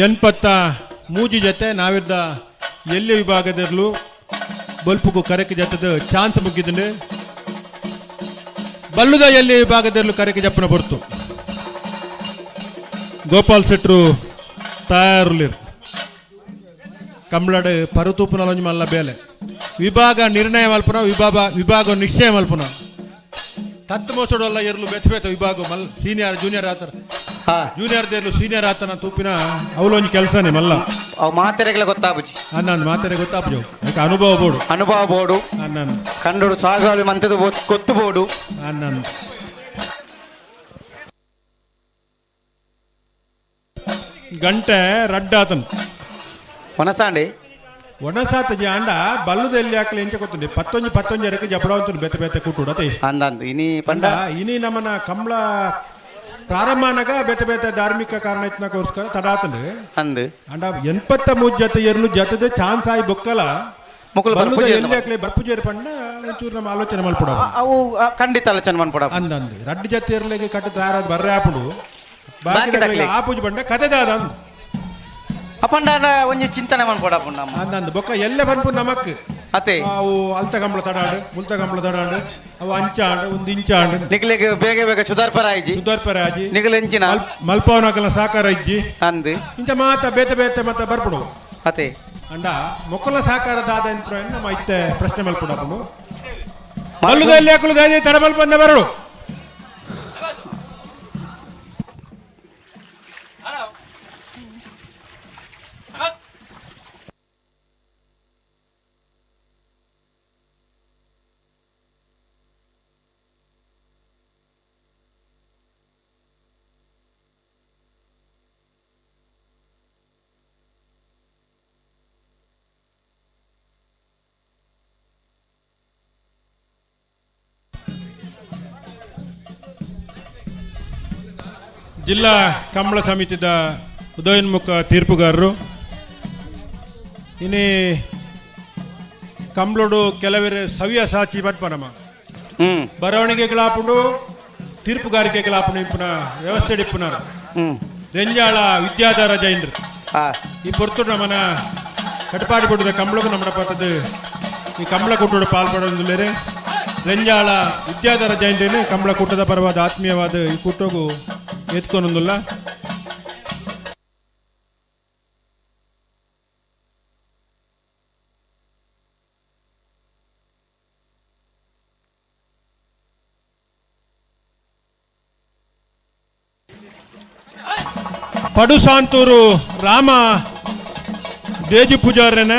83 ಜೊತೆ ನಾವಿದ್ದ ಎಲ್ಲಿ ವಿಭಾಗದಲ್ಲೂ ಬಲ್ಪುಗು ಕರೆಕ್ ಜೊತೆದ ಚಾನ್ಸ್ ಮುಗಿದ್ರೆ ಬಲ್ಲುದ ಎಲ್ಲಿ ವಿಭಾಗದಲ್ಲೂ ಕರೆಕ್ ಜಪ್ಪನ ಬರ್ತು. ಗೋಪಾಲ್ ಶೆಟ್ರು ತಯಾರುಲಿರ್ ಕಂಬಳಡು ಪರುತೂಪುನ ಮಲ್ಲ ಬೇಲೆ ವಿಭಾಗ ನಿರ್ಣಯ ಮಲ್ಪುನ ವಿಭಾಗ ನಿಶ್ಚಯ ಮಲ್ಪುನ ತತ್ತು ಮೋಸಡಲ್ಲ ಎರ್ಲು ಬೆಚ್ಚ ಬೇತ ವಿಭಾಗ ಮಲ್ ಸೀನಿಯರ್ ಜೂನಿಯರ್ ಆತರ ಜೂನಿಯರ್ ದೇರ್ಲು ಸೀನಿಯರ್ ಆತನ ತೂಪಿನ ಅವಲೊಂಜಿ ಕೆಲಸನೇ ಮಲ್ಲ ಅವು ಮಾತೆರೆಗಳ ಗೊತ್ತಾಪುಜಿ ನಾನು ಮಾತೆರೆ ಗೊತ್ತಾಪುಜು ಯಾಕೆ ಅನುಭವ ಬೋಡು ಅನುಭವ ಬೋಡು ನಾನು ಕಂಡೋಡು ಸಾಗಾಲು ಮಂತದ ಗೊತ್ತು ಬೋಡು ನಾನು ಗಂಟೆ ರಡ್ಡಾತನು ಒನಸಾಂಡಿ ಒಣಸಾತ ಜಾಂಡ ಬಲ್ಲುದ ಎಲ್ಲಿ ಹಾಕಲಿ ಎಂಚ ಗೊತ್ತುಂಡಿ ಪತ್ತೊಂಜಿ ಪತ್ತೊಂಜಿ ಅರಕ್ಕೆ ಜಪಡವಂತುಂಡು ಬೇತೆ ಬೇತೆ ಕೂಟುಡು ಅತೆ ಅಂದಂದು ಇನಿ ಪಂಡ ಇನಿ ನಮ್ಮನ ಕಂಬಳ ಪ್ರಾರಂಭನಾಗ ಬೇತೆ ಬೇತೆ ಧಾರ್ಮಿಕ ಕಾರಣ ಇತ್ತನಕೋಸ್ಕರ ತಡಾತಂಡು ಅಂದು ಅಂಡ 83 ಜೊತೆ ಎರ್ಲು ಜೊತೆದ ಚಾನ್ಸ್ ಆಯಿ ಬೊಕ್ಕಲ ಮುಕುಲು ಬಲ್ಲುದ ಎಲ್ಲಿ ಹಾಕ್ಲಿ ಬರ್ಪುಜೇರು ಪಂಡ ಒಂಚೂರು ನಮ್ಮ ಆಲೋಚನೆ ಮಲ್ಪಡ ಅವು ಖಂಡಿತ ಆಲೋಚನೆ ಮನ್ಪಡ ಅಂದಂದು ರಡ್ಡು ಜೊತೆ ಎರ್ಲಿಗೆ ಕಟ್ಟ ತಯಾರಾದ ಬರ್ರೆ ಆಪುಡು ಬಾಕಿ ಆಪುಜು ಬಂಡ ಕತೆ ದಾದ ಅಂದು ಅಪಂಡ ಒಂಜಿ ಚಿಂತನೆ ಮನ್ಪಡ ಅಂದಂದು ಬೊಕ್ಕ ಎಲ್ಲೆ ಬನ್ಪು ನಮಕ್ ಅತೆ ಅವು ಅಲ್ತ ಕಂಬಳ ತಡಾಡು ಮುಲ್ತ ಕಂಬಳ ತಡಾಡು ಅವು ಅಂಚಾಂಡು ಒಂದು ಇಂಚಾಂಡು ನಿಕ್ಲೆಗ್ ಬೇಗ ಬೇಗ ಸುಧಾರ್ಪರ ಆಯ್ಜಿ ಸುಧಾರ್ಪರ ಆಜಿ ನಿಗಲ್ ಎಂಚಿನ ಮಲ್ಪವನಕಲ ಸಾಕಾರ ಇಜ್ಜಿ ಅಂದು ಇಂಚ ಮಾತ ಬೇತೆ ಬೇತೆ ಮತ್ತ ಬರ್ಪುಡು ಅತೆ ಅಂಡ ಮೊಕ್ಕಲ ಸಾಕಾರ ದಾದ ಅಂತ ನಮ್ಮ ಇತ್ತೆ ಪ್ರಶ್ನೆ ಮಲ್ಪುಡು ಅಪ್ಪನು ಮಲ್ಲುದಲ್ಲಿ ಹಾಕಲು ದಾದಿ ತಡ ಮಲ್ಪಂದ ಬರಡು. ಜಿಲ್ಲಾ ಕಂಬಳ ಸಮಿತಿದ ಉದಯೋನ್ಮುಖ ತೀರ್ಪುಗಾರರು ಇನಿ ಕಂಬಳೋಡು ಕೆಲವರು ಸವ್ಯ ಸಾಚಿ ಪಟ್ಪನಮ ಬರವಣಿಗೆಗಳಾಪುಂಡು ತೀರ್ಪುಗಾರಿಕೆಗಳಾಪುಂಡು ಇಪ್ಪುನ ವ್ಯವಸ್ಥೆ ಇಪ್ಪುನಾರು ರೆಂಜಾಳ ವಿದ್ಯಾಧರ ಜೈನ್ರು ಈ ಪೊರ್ತು ನಮ್ಮನ ಕಟಪಾಡಿ ಕೊಟ್ಟದ ಕಂಬಳಕ್ಕೂ ನಮ್ಮ ಪತ್ತದು ಈ ಕಂಬಳ ಕೂಟೋಡು ಪಾಲ್ಪಡೋದಿಲ್ಲರೆ ರೆಂಜಾಳ ವಿದ್ಯಾಧರ ಜೈನ್ರೇನು ಕಂಬಳ ಕೂಟದ ಪರವಾದ ಆತ್ಮೀಯವಾದ ಈ ಕೂಟಗೂ ಎತ್ಕೊನೊಂದುಲ್ಲ. ಪಡುಸಾಂತೂರು ರಾಮ ದೇಜಿ ಪೂಜಾರ್ಯನ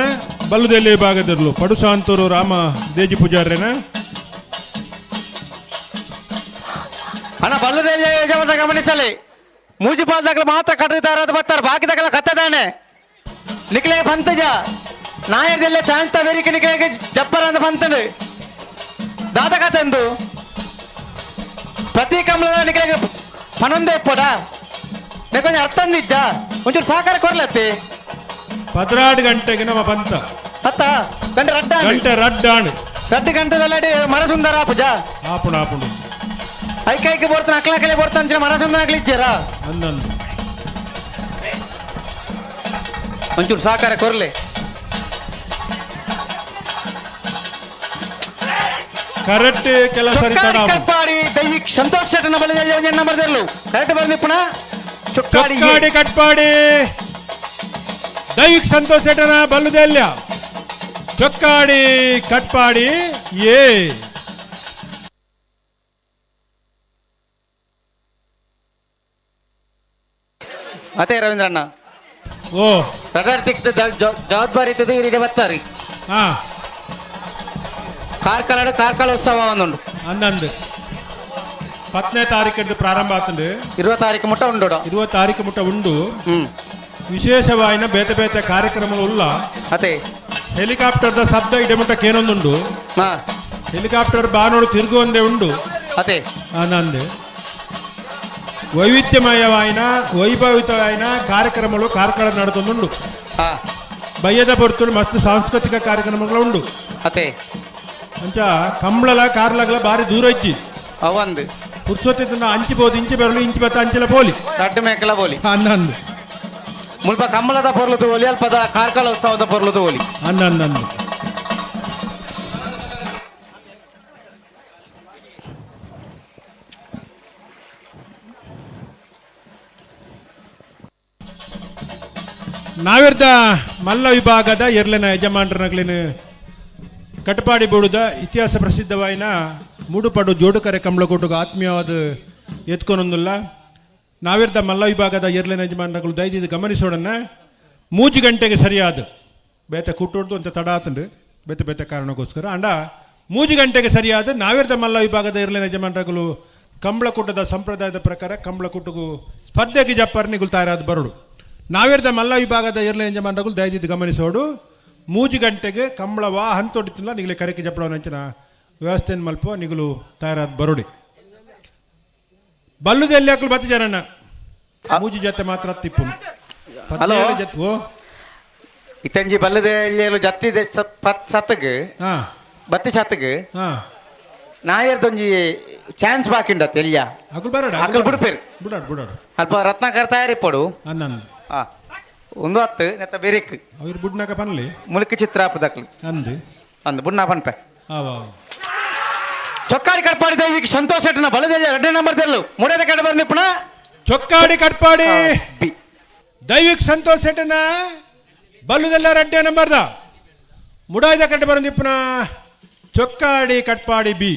ಬಲ್ಲುದೆಲ್ಲಿ ಭಾಗದಿರ್ಲು ಪಡುಸಾಂತೂರು ರಾಮ ದೇಜಿ ಪೂಜಾರ್ಯನ ಅಣ್ಣ ಬಲ್ಲದಲ್ಲಿ ಯಜಮಾನ ಗಮನಿಸಲಿ ಮೂಜಿಪಾಲ್ದಾಗಲು ಮಾತ್ರ ಕಟ್ಟಿದ್ದಾರೆ ಅದು ಬರ್ತಾರೆ ಬಾಕಿದಾಗಲ ಕತ್ತದಾನೆ ನಿಕ್ಲೆ ಬಂತಜ ನಾಯದಲ್ಲೇ ಚಾಂತ ಬೇರಿಕೆ ನಿಕ್ಲೆ ಜಪ್ಪರ ಅಂತ ಬಂತಂಡು. ದಾದ ಕಥೆಂದು ಪ್ರತಿ ಕಂಬಳದ ನಿಕಲೆಗ್ ಪನೊಂದೇ ಇಪ್ಪಡ ನೆಕ್ಕೊಂಜಿ ಅರ್ಥ ಇಜ್ಜ ಒಂಚೂರು ಸಹಕಾರ ಕೊರ್ಲತ್ತಿ. 12 ಗಂಟೆಗೆ ನಮ್ಮ ಬಂತ. ಅತ್ತ ಗಂಟೆ ರಡ್ಡ. ಗಂಟೆ ರಡ್ಡಾಣು. ರಡ್ಡು ಗಂಟೆದಲ್ಲಡಿ ಮರಸುಂದರ ಪೂಜಾ. ಆಪುಣ ಆಪುಣ. ಐಕ ಐಕ ಬೋರ್ತಾನ ಅಕ್ಲ ಕಲೆ ಬೋರ್ತಾನ ಮರಸುಂದರ ಅಕ್ಲಿಚ್ಚಾರ. ಅಂದಂದು. ಒಂಚೂರು ಸಹಕಾರ ಕೊರ್ಲೆ. ಕರೆಕ್ಟ್ ಕೆಲಸ. ಚೊಕ್ಕಾಡಿ ಕಟ್ಪಾಡಿ ದೈವಿಕ್ ಸಂತೋಷ್ ಶೆಟ್ಟನ ಬಳಿ ನಂಬರ್ ತೆರಲು ಕರೆಕ್ಟ್ ಬಂದಿಪ್ಪಣ ಚೊಕ್ಕಾಡಿ. ಚೊಕ್ಕಾಡಿ ಕಟ್ಪಾಡಿ ದೈವಿಕ್ ಸಂತೋಷ್ ಶೆಟ್ಟನ ಬಲ್ಲುದೆಲ್ಲ ಚೊಕ್ಕಾಡಿ ಕಟ್ಪಾಡಿ ಏ. ಅದೇ ರವೀಂದ್ರಣ್ಣ. ಓ. ರಡಾರ್ ತಿಕ್ತ ಜವಾಬ್ದಾರಿ ಇರ್ತದೆ ಈ ರೀತಿ ಬರ್ತಾರೆ. ಹಾ. ಕಾರ್ಕಳ ಕಾರ್ಕಳ ಉತ್ಸವ ಒಂದುಂಡು. ಅಂದಂದು 10ನೇ ತಾರೀಕಿಂದ ಪ್ರಾರಂಭ ಆತಂದು. 20 ತಾರೀಕು ಮುಟ್ಟ ಉಂಡು. 20 ತಾರೀಕು ಮುಟ್ಟ ಉಂಡು. ಹ್ಮ್. ವಿಶೇಷವಾಯಿನ ಬೇತೆ ಬೇತೆ ಕಾರ್ಯಕ್ರಮಗಳು ಉಲ್ಲ. ಅದೇ. ಹೆಲಿಕಾಪ್ಟರ್ದ ಶಬ್ದ ಇಡೆ ಮುಟ್ಟಕ್ಕೆ ಏನೊಂದುಂಡು. ಹಾ. ಹೆಲಿಕಾಪ್ಟರ್ ಬಾನೋಡು ತಿರುಗುವಂದೇ ಉಂಡು. ಅದೇ. ನಂದು ವೈವಿಧ್ಯಮಯವಾಯಿನ ವೈಭವಿತವಾಯಿನ ಕಾರ್ಯಕ್ರಮಗಳು ಕಾರ್ಕಳ ನಡೆದೊಂದುಂಡು. ಹಾ. ಬಯ್ಯದ ಪೊರ್ತುಡು ಮಸ್ತ್ ಸಾಂಸ್ಕೃತಿಕ ಕಾರ್ಯಕ್ರಮಗಳು ಉಂಡು. ಅದೇ. ಅಂಚ ಕಂಬ್ಳಲ ಕಾರ್ಲಗಳ ಬಾರಿ ದೂರ ಇಜ್ಜಿ. ಅವಂದು. ಪುರ್ಸೊತ್ತಿನ ಅಂಚಿ ಬೋದು ಇಂಚಿ ಬರಲು ಇಂಚಿ ಬತ್ತ ಅಂಚಿಲ ಪೋಲಿ. ರಡ್ಡು ಮೇಕಲ ಬೋಲಿ. ಅನ್ನಂದು. ಮುಲ್ಪ ಕಂಬಳದ ಪೊರ್ಲುದು ಒಲಿ ಅಲ್ಪದ ಕಾರ್ಕಳ ಉತ್ಸವದ ಪೊರ್ಲುದು ಒಲಿ. ಅನ್ನಂದು. ನಾವಿರ್ದ ಮಲ್ಲ ವಿಭಾಗದ ಎರ್ಲೆನ ಯಜಮಾನ್ರನಗ್ಲಿನ ಕಟಪಾಡಿ ಬೋಡುದ ಇತಿಹಾಸ ಪ್ರಸಿದ್ಧವಾಯಿನ ಮೂಡುಪಡು ಜೋಡುಕರೆ ಕಂಬಳಕೋಟುಗ ಆತ್ಮೀಯವಾದ ಎತ್ಕೊನೊಂದುಲ್ಲ. ನಾವಿರ್ದ ಮಲ್ಲ ವಿಭಾಗದ ಎರ್ಲೆನ ಯಜಮಾನರುಗಳು ದಯದಿದ್ದು ಗಮನಿಸೋಡನ್ನ 3 ಗಂಟೆಗೆ ಸರಿಯಾದ ಬೇತೆ ಕುಟ್ಟೋಡ್ದು ಅಂತ ತಡ ಆತಂಡು ಬೇತೆ ಬೇತೆ ಕಾರಣಕ್ಕೋಸ್ಕರ ಅಂಡ 3 ಗಂಟೆಗೆ ಸರಿಯಾದ ನಾವಿರ್ದ ಮಲ್ಲ ವಿಭಾಗದ ಎರ್ಲೆನ ಯಜಮಾನರುಗಳು ಕಂಬಳಕೂಟದ ಸಂಪ್ರದಾಯದ ಪ್ರಕಾರ ಕಂಬಳಕೂಟಗೂ ಸ್ಪರ್ಧೆಗೆ ಜಪ್ಪರ್ನಿಗಳು ತಯಾರಾದ ಬರಡು. ನಾವಿರ್ದ ಮಲ್ಲ ವಿಭಾಗದ ಎರ್ಲೆ ಯಜಮಾನರುಗಳು ದಯದಿದ್ದು ಗಮನಿಸೋಡು 3 ಗಂಟೆಗೆ ಕಂಬಳ ವಾ ಹಂತೊಡಿತಿಲ್ಲ ನಿಗಲೆ ಕರೆಕೆ ಜಪ್ಪಳವನಂಚಿನ ವ್ಯವಸ್ಥೆಯನ್ನು ಮಲ್ಪ ನಿಗಲು ತಯಾರಾದ ಬರೋಡಿ. ಬಲ್ಲುದೆಲ್ಲಿ ಹಾಕಲು ಬತ್ತಿ ಜನಣ್ಣ ಮೂಜಿ ಜೊತೆ ಮಾತ್ರ ತಿಪ್ಪು. ಹಲೋ. ಜೊತೆ ಓ. ಇತ್ತಂಜಿ ಬಲ್ಲದೆ ಎಲ್ಲಿ ಜತ್ತಿ ಸತ್ತಗ್. ಹಾ. ಬತ್ತಿ ಸತ್ತಗ್. ಹಾ. ನಾಯರ್ದೊಂಜಿ ಚಾನ್ಸ್ ಬಾಕಿ ಉಂಡತ್ ಎಲ್ಲಿಯ. ಅಕುಲು ಬರಡ. ಅಕುಲು ಬಿಡ್ಪೇರು. ಬಿಡಾಡು ಬಿಡಾಡು. ಅಲ್ಪ ರತ್ನಾಕರ್ ತಯಾರಿಪ್ಪಡು. ಅನ್ನನ್. ಹಾ ಒಂದು ಹತ್ತು ನೆತ್ತ ಬೇರೆಕ್. ಅವ್ರು ಬುಡ್ನಾಕ ಪನ್ಲಿ. ಮುಲುಕು ಚಿತ್ರ ಹಾಪದಕ್ಲು. ಅಂದು. ಅಂದು ಬುಡ್ನಾ ಪನ್ಪೆ. ಆವ. ಚೊಕ್ಕಾಡಿ ಕಟ್ಪಾಡಿ ದೈವಿಕ್ ಸಂತೋಷ್ ಶೆಟ್ಟನ ಬಲದಲ್ಲಿ ಎರಡನೇ ನಂಬರ್ ತೆರಲು ಮೂರನೇ ಕಡೆ ಬಂದಿಪ್ಪಣ. ಚೊಕ್ಕಾಡಿ ಕಟ್ಪಾಡಿ ಬಿ. ದೈವಿಕ್ ಸಂತೋಷ್ ಶೆಟ್ಟನ ಬಲ್ಲುದೆಲ್ಲ ರಡ್ಡೆ ನಂಬರ್ದ ಮುಡಾಯ್ದ ಕಟ್ಟೆ ಬರಂದಿಪ್ಪನ ಚೊಕ್ಕಾಡಿ ಕಟ್ಪಾಡಿ ಬಿ.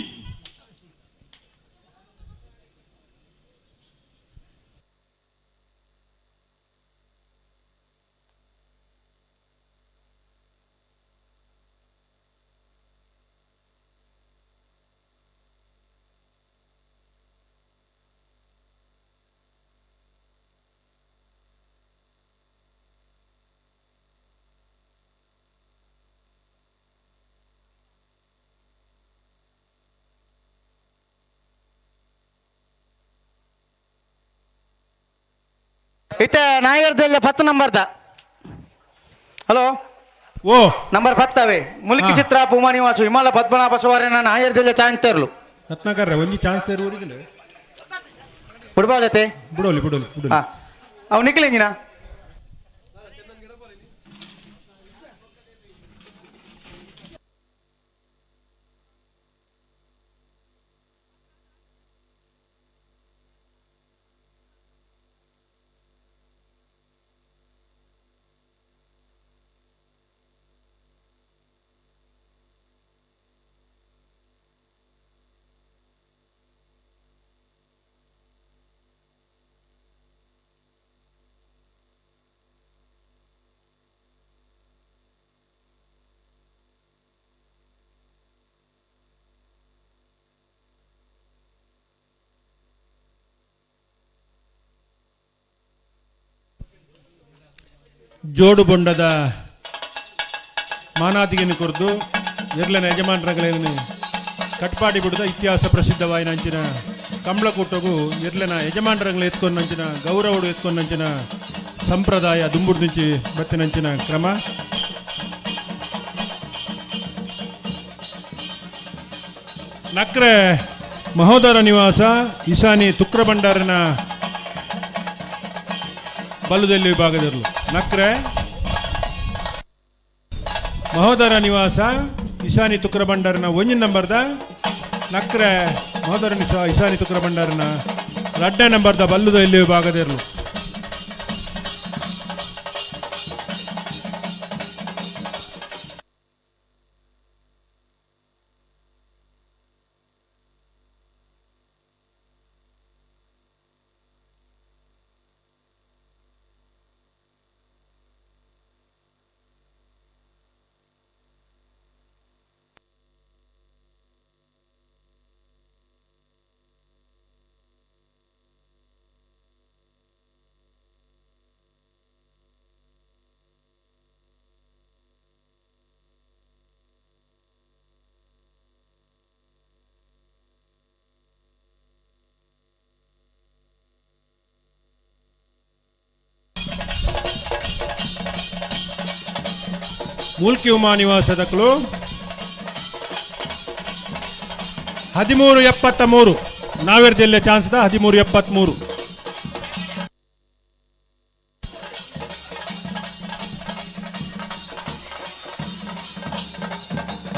ಇತ್ತ ನಾಯರ್ದೆಲ್ಲ 10 ನಂಬರ್ದ. ಹಲೋ. ಓ. ನಂಬರ್ ಪತ್ತವೆ ಮುಲ್ಕಿ ಹಾ. ಚಿತ್ರ ಪೂಮಾ ನಿವಾಸು ಹಿಮಾಲ ಪದ್ಮನಾಭ ಸುವರ್ಣ ನಾಯರ್ದೆಲ್ಲ ಚಾನ್ಸ್ ತೇರ್ಲು. ರತ್ನಾಕರ್ ಒಂಜಿ ಚಾನ್ಸ್ ತೇರು ಊರಿಗಿಲ್ಲ. ಬಿಡ್ಬಾಲತೆ. ಬಿಡೋಲಿ ಬಿಡೋಲಿ ಬಿಡೋಲಿ. ಹಾ ಅವ್ ನಿಕ್ಲಿಂಜಿನ. ಜೋಡು ಬೊಂಡದ ಮಾನಾದಿಗೆನು ಕೊರ್ದು ಎರ್ಲೆನ ಯಜಮಾನರಗಳೇನು ಕಟ್ಪಾಡಿ ಬಿಡುದ ಇತಿಹಾಸ ಪ್ರಸಿದ್ಧವಾಯಿನಂಚಿನ ಕಂಬಳಕೂಟಗು ಇರ್ಲೆನ ಯಜಮಾನರಂಗ್ಲ ಎತ್ಕೊಂಡಂಚಿನ ಗೌರವಡು ಎತ್ಕೊಂಡಂಚಿನ ಸಂಪ್ರದಾಯ ದುಂಬುಡ್ದಿಂಚಿ ಬತ್ತಿನಂಚಿನ ಕ್ರಮ. ನಕ್ರೆ ಮಹೋದರ ನಿವಾಸ ಇಶಾನಿ ತುಕ್ರ ಭಂಡಾರನ ಬಲ್ಲುದೆಲ್ಲಿ ವಿಭಾಗದಿರಲು. ನಕ್ರೆ ಮಹೋದರ ನಿವಾಸ ಇಶಾನಿ ತುಕ್ರ ಭಂಡಾರನ ಒಂಜಿ ನಂಬರ್ದ ನಕ್ರೆ ಮಹೋದರ ನಿವಾಸ ಇಶಾನಿ ತುಕ್ರ ಭಂಡಾರನ ರಡ್ಡ ನಂಬರ್ದ ಬಲ್ಲುದೆಲ್ಲಿ ವಿಭಾಗದಿರಲು. ಮೂಲ್ಕಿ ಉಮಾ ನಿವಾಸದಕ್ಕಲು 13-73 ನಾವೇರ್ ಜಿಲ್ಲೆ ಚಾನ್ಸ್ದ 13-73.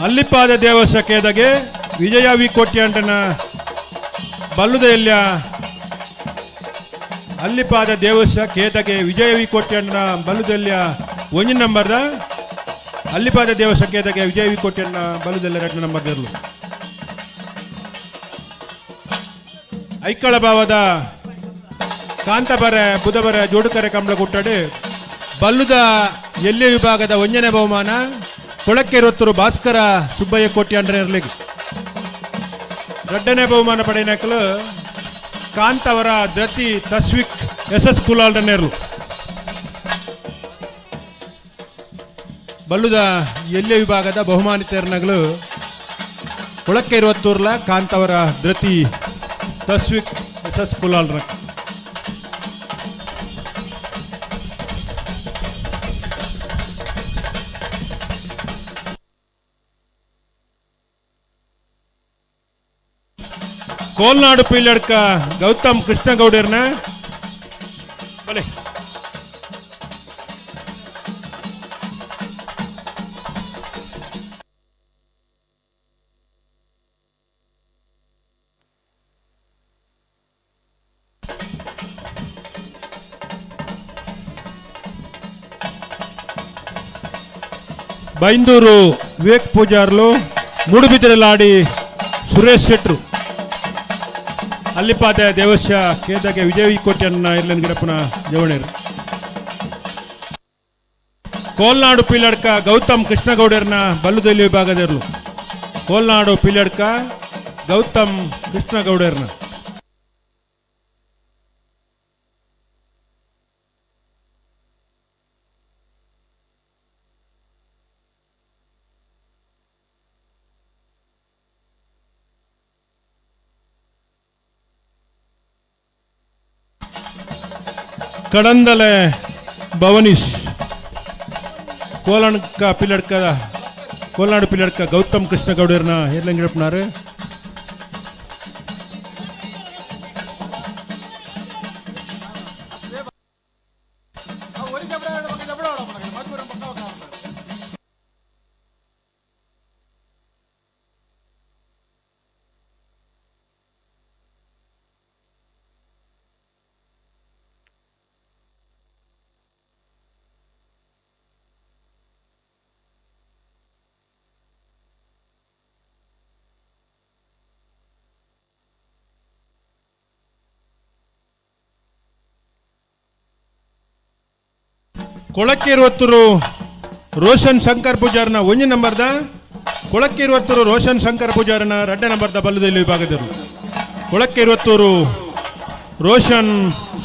ಅಲ್ಲಿಪಾದ ದೇವಸ್ಥ ಕೇದಗೆ ವಿಜಯ ವಿ ಕೋಟ್ಯಾಂಟನ ಬಲ್ಲುದೆಲ್ಯ ಅಲ್ಲಿಪಾದ ದೇವಸ್ಥ ಕೇದಗೆ ವಿಜಯ ವಿ ಕೋಟ್ಯಾಂಟನ ಬಲ್ಲುದೆಲ್ಯ ಒಂಜಿ ನಂಬರ್ದ ಅಲ್ಲಿಪಾದ ದೇವಸ್ಥ ಕೇದಗೆ ವಿಜಯ ವಿ ಕೋಟ್ಯಣ್ಣ ಬಲ್ಲುದೆಲ್ಲ 2 ನಂಬರ್ ಇರಲು. ಐಕಳ ಭಾವದ ಕಾಂತಬರೆ ಬುಧಬರೆ ಜೋಡುಕರೆ ಕಂಬಳ ಕುಟ್ಟಡಿ ಬಲ್ಲುದ ಎಲ್ಲಿ ವಿಭಾಗದ ಒಂಜನೇ ಬಹುಮಾನ ಕೊಳಕ್ಕೆರೊತ್ತರು ಭಾಸ್ಕರ ಸುಬ್ಬಯ್ಯ ಕೋಟ್ಯಾಂಡ್ರೆ ಇರಲಿಕ್ಕೆ. ಎರಡನೇ ಬಹುಮಾನ ಪಡೆಯನಕಲು ಕಾಂತವರ ದತಿ ತಸ್ವಿಕ್ ಎಸ್ ಎಸ್ ಕುಲಾಲ್ಡನೇರ್ಲು. ಬಲ್ಲುದ ಎಲ್ಯ ವಿಭಾಗದ ಬಹುಮಾನಿತರನಗಳು ಕೊಳಕ್ಕೆ ಇರುವತ್ತೂರ್ಲ ಕಾಂತವರ ಧೃತಿ ತಸ್ವಿಕ್ ಎಸ್ ಎಸ್ ಕುಲಾಲ್ರ. ಕೋಲ್ನಾಡು ಪೀಲಡ್ಕ ಗೌತಮ್ ಕೃಷ್ಣಗೌಡರ್ನ ಬಲೆ. ಬೈಂದೂರು ವಿವೇಕ್ ಪೂಜಾರ್ಲು, ಮೂಡುಬಿದಿರಲಾಡಿ ಸುರೇಶ್ ಶೆಟ್ರು, ಅಲ್ಲಿಪಾದೆ ದೇವಸ್ಯ ಕೇದಗೆ ವಿಜಯ ಕೋಟ್ಯನ್ನ ಇರ್ಲನ್ ಗಿಡಪ್ಪನ ಜವಣೇರು. ಕೋಲ್ನಾಡು ಪೀಲಡ್ಕ ಗೌತಮ್ ಕೃಷ್ಣಗೌಡರ್ನ ಬಲ್ಲುದೆಲ್ಲಿ ವಿಭಾಗದಿರಲು. ಕೋಲ್ನಾಡು ಪೀಲಡ್ಕ ಗೌತಮ್ ಕೃಷ್ಣಗೌಡರ್ನ. ಕಡಂದಲೆ ಭವನೀಶ್ ಕೋಲಣ್ಕ ಪಿಲ್ಲಡ್ಕ ಕೋಲ್ನಾಡು ಪಿಲ್ಲಡ್ಕ ಗೌತಮ್ ಕೃಷ್ಣಗೌಡರ್ನ ಏರ್ಲಂಗಿಡಪ್ಪನಾರು. ಕೊಳಕ್ಕಿರುವತ್ತೂರು ರೋಷನ್ ಶಂಕರ್ ಪೂಜಾರನ ಒಂಜಿ ನಂಬರ್ದ ಕೊಳಕ್ಕಿರುವತ್ತೂರು ರೋಷನ್ ಶಂಕರ್ ಪೂಜಾರನ 2 ನಂಬರ್ದ ಬಲ್ಲದಲ್ಲಿ ವಿಭಾಗದರು. ಕೊಳಕ್ಕಿರುವತ್ತೂರು ರೋಷನ್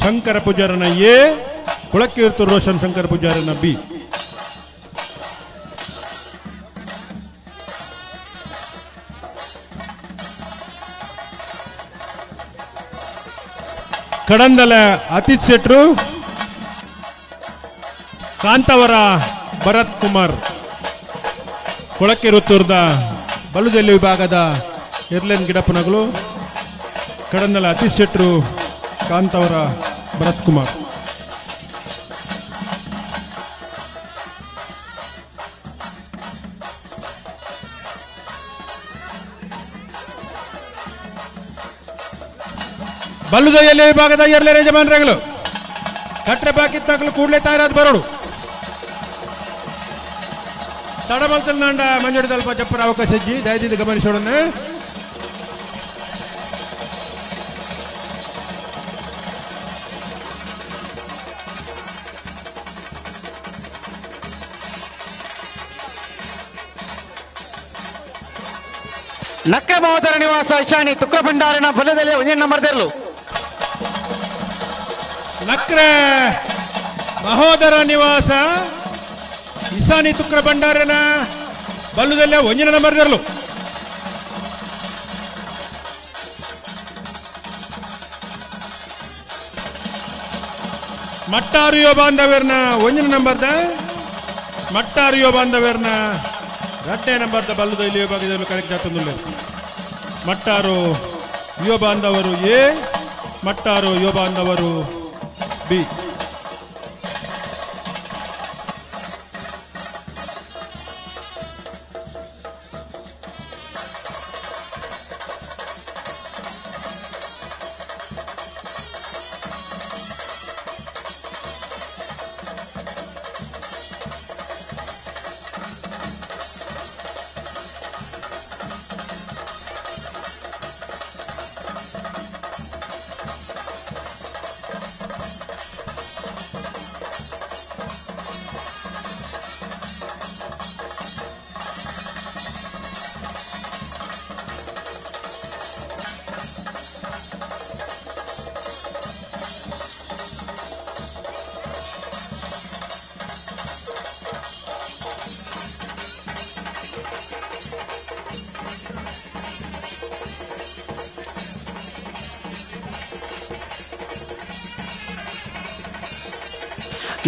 ಶಂಕರ ಪೂಜಾರನ ಎ, ಕೊಳಕ್ಕಿರುವತ್ತೂರು ರೋಷನ್ ಶಂಕರ ಪೂಜಾರನ ಬಿ. ಕಡಂದಲ ಅತಿಥ್ ಶೆಟ್ರು, ಕಾಂತವರ ಭರತ್ ಕುಮಾರ್. ಕೊಳಕೆರುತ್ತೂರ್ದ ಬಲುದೆಲ್ಲಿ ವಿಭಾಗದ ಎರ್ಲೆನ್ ಗಿಡಪ್ಪನಗಳು ಕಡಂದಲ ಅತಿಥ್ ಶೆಟ್ರು, ಕಾಂತವರ ಭರತ್ ಕುಮಾರ್. ಬಲ್ಲುದ ಎಲೆ ವಿಭಾಗದ ಎರ್ಲೆ ಯಜಮಾನರುಗಳು ಕಟ್ರೆ ಬಾಕಿತ್ತಾಗಲು ಕೂಡಲೇ ತಯಾರಾದ ಬರೋಡು. ತಡಮಲ್ತಲ್ ನಾಂಡ ಮಂಜುಡಿ ತಲ್ಪ ಚಪ್ಪರ ಅವಕಾಶ ಇಜ್ಜಿ, ದಯದಿದ್ದು ಗಮನಿಸೋಣ. ನಕ್ರ ಮಹೋದರ ನಿವಾಸ ಇಶಾನಿ ತುಕ್ರ ಭಂಡಾರಿನ ಬಲದಲ್ಲಿ ಒಂದೇ ನಂಬರ್ ತೆರಲು. ನಕ್ರೆ ಮಹೋದರ ನಿವಾಸ ಇಸಾನಿ ತುಕ್ರ ಭಂಡಾರನ ಬಲ್ಲುದಲ್ಲೇ ಒಂಜಿನ ನಂಬರ್ ಇರಲು. ಮಟ್ಟಾರು ಯುವ ಬಾಂಧವ್ಯರ್ನ ಒಂಜಿನ ನಂಬರ್ದ, ಮಟ್ಟಾರು ಯುವ ಬಾಂಧವ್ಯರ್ನ ರಡ್ಡೆ ನಂಬರ್ದ ಬಲ್ಲುದ ಇಲ್ಲಿ ವಿಭಾಗದಲ್ಲಿ ಕರೆಕ್ಟ್ ಆಗ್ತದೆ. ಮಟ್ಟಾರು ಯುವ ಬಾಂಧವರು ಎ, ಮಟ್ಟಾರು ಯುವ ಬಾಂಧವರು ಬಿ.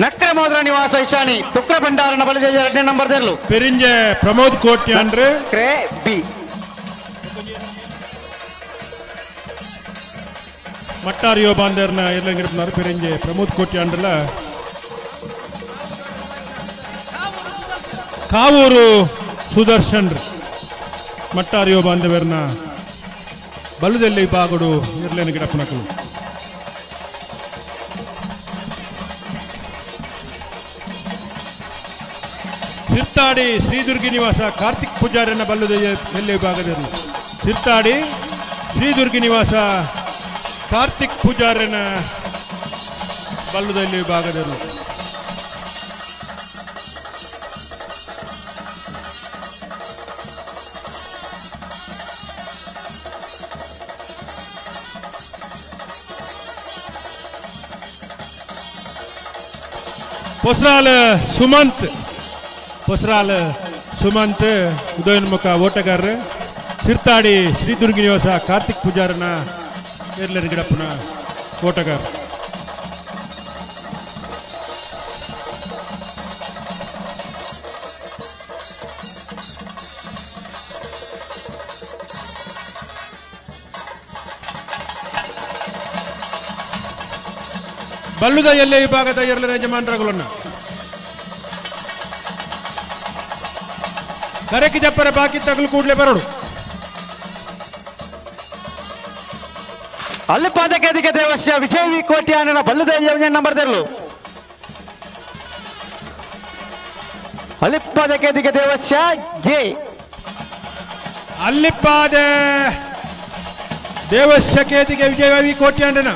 ನಕ್ರ ಮಹೋದರ ನಿವಾಸ ಇಶಾನಿ ತುಕ್ರ ಭಂಡಾರನ ಬಲದಲ್ಲಿ ಎರಡನೇ ನಂಬರ್ ತೆರಲು. ಪೆರಿಂಜೆ ಪ್ರಮೋದ್ ಕೋಟ್ಯಾನ್ರು. ಕ್ರೇ ಬಿ. ಮಟ್ಟಾರು ಯುವ ಬಾಂಧವ್ಯರ್ನ ಇರ್ಲಂಗಿರ್ಪನಾರು ಪೆರಿಂಜೆ ಪ್ರಮೋದ್ ಕೋಟ್ಯಾನ್ರಲ್ಲ ಕಾವೂರು ಸುದರ್ಶನ್ ಮಟ್ಟಾರು ಯುವ ಬಾಂಧವ್ಯರ್ನ ಬಲದಲ್ಲಿ ಬಾಗುಡು ಇರ್ಲೇನು ಗಿಡಪ್ಪನಕಲು. ಸಿರ್ತಾಡಿ ಶ್ರೀದುರ್ಗಿ ನಿವಾಸ ಕಾರ್ತಿಕ್ ಪೂಜಾರಿಯನ್ನ ಬಲ್ಲದ ಎಲ್ಲಿ ವಿಭಾಗದಲ್ಲಿ. ಸಿರ್ತಾಡಿ ಶ್ರೀದುರ್ಗಿ ನಿವಾಸ ಕಾರ್ತಿಕ್ ಪೂಜಾರಿಯನ್ನ ಬಲ್ಲದಲ್ಲಿ ವಿಭಾಗದಲ್ಲಿ. ಪೊಸ್ರಾಲ್ ಸುಮಂತ್, ಪೊಸ್ರಾಲ್ ಸುಮಂತ್ ಉದಯೋನ್ಮುಖ ಓಟಗಾರರು. ಸಿರ್ತಾಡಿ ಶ್ರೀದುರ್ಗಿ ನಿವಾಸ ಕಾರ್ತಿಕ್ ಪೂಜಾರನ ಏರ್ಲರ್ ಗಿಡಪ್ಪನ ಓಟಗಾರ. ಬಲ್ಲುದ ಎಲ್ಲೆ ವಿಭಾಗದ ಎರಡನೇ ಯಜಮಾನರುಗಳನ್ನು ಕರೆಕಿ ಜಪ್ಪರ ಬಾಕಿ ತಗಲು ಕೂಡಲೇ ಬರೋಡು. ಅಲ್ಲಿ ಪಾದಕೇದಿಗೆ ದೇವಸ್ಯ ವಿಜಯ್ ವಿ ಕೋಟ್ಯಾನನ ಬಲ್ಲದ ಒಂದೇ ನಂಬರ್ ತೆರಲು. ಅಲ್ಲಿಪ್ಪಾದಕೇದಿಗೆ ದೇವಸ್ಯ ಎ. ಅಲ್ಲಿಪ್ಪಾದೆ ದೇವಸ್ಯ ಕೇತಿಗೆ ವಿಜಯ ವಿ ಕೋಟ್ಯಾಂಡನ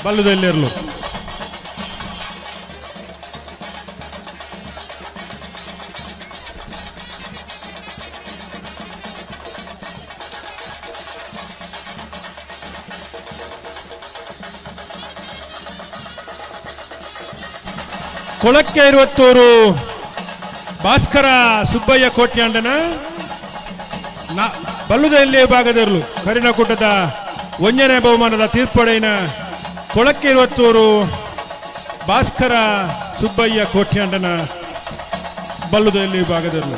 ಬಲ್ಲುದಲ್ಲಿರಲು. ಕೊಳಕ್ಕೆ ಇರುವತ್ತೂರು ಭಾಸ್ಕರ ಸುಬ್ಬಯ್ಯ ಕೋಟ್ಯಾಂಡನ ಬಲ್ಲುದಲ್ಲಿ ಭಾಗದಿರಲು ಕರಿನಕೂಟದ ಒಂಜನೇ ಬಹುಮಾನದ ತೀರ್ಪಡೆಯಿನ ಕೊಳಕ್ಕೆ ಇರುವತ್ತೂರು ಭಾಸ್ಕರ ಸುಬ್ಬಯ್ಯ ಕೋಟ್ಯಾಂಡನ ಬಲ್ಲುದಲ್ಲಿ ವಿಭಾಗದಲ್ಲಿ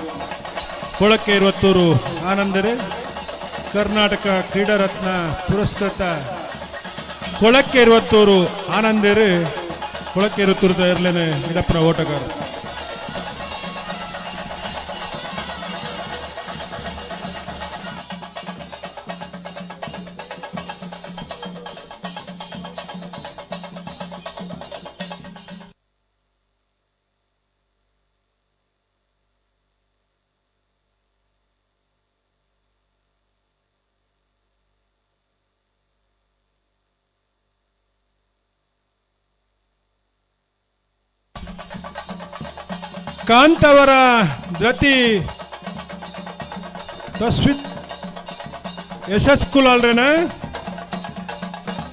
ಕೊಳಕ್ಕೆ ಇರುವತ್ತೂರು ಆನಂದರೆ ಕರ್ನಾಟಕ ಕ್ರೀಡಾರತ್ನ ಪುರಸ್ಕೃತ ಕೊಳಕ್ಕೆ ಇರುವತ್ತೂರು ಆನಂದರು ಕೊಳಕ್ಕೆ ಇರುವತ್ತೂರು ಇರಲೇನೆ ಇಡಪ್ಪನ ಓಟಗಾರ. ಕಾಂತವರ ದ್ರತಿ ತಸ್ವಿತ್ ಯಶಸ್ ಕುಲಾಲ್ರೇನ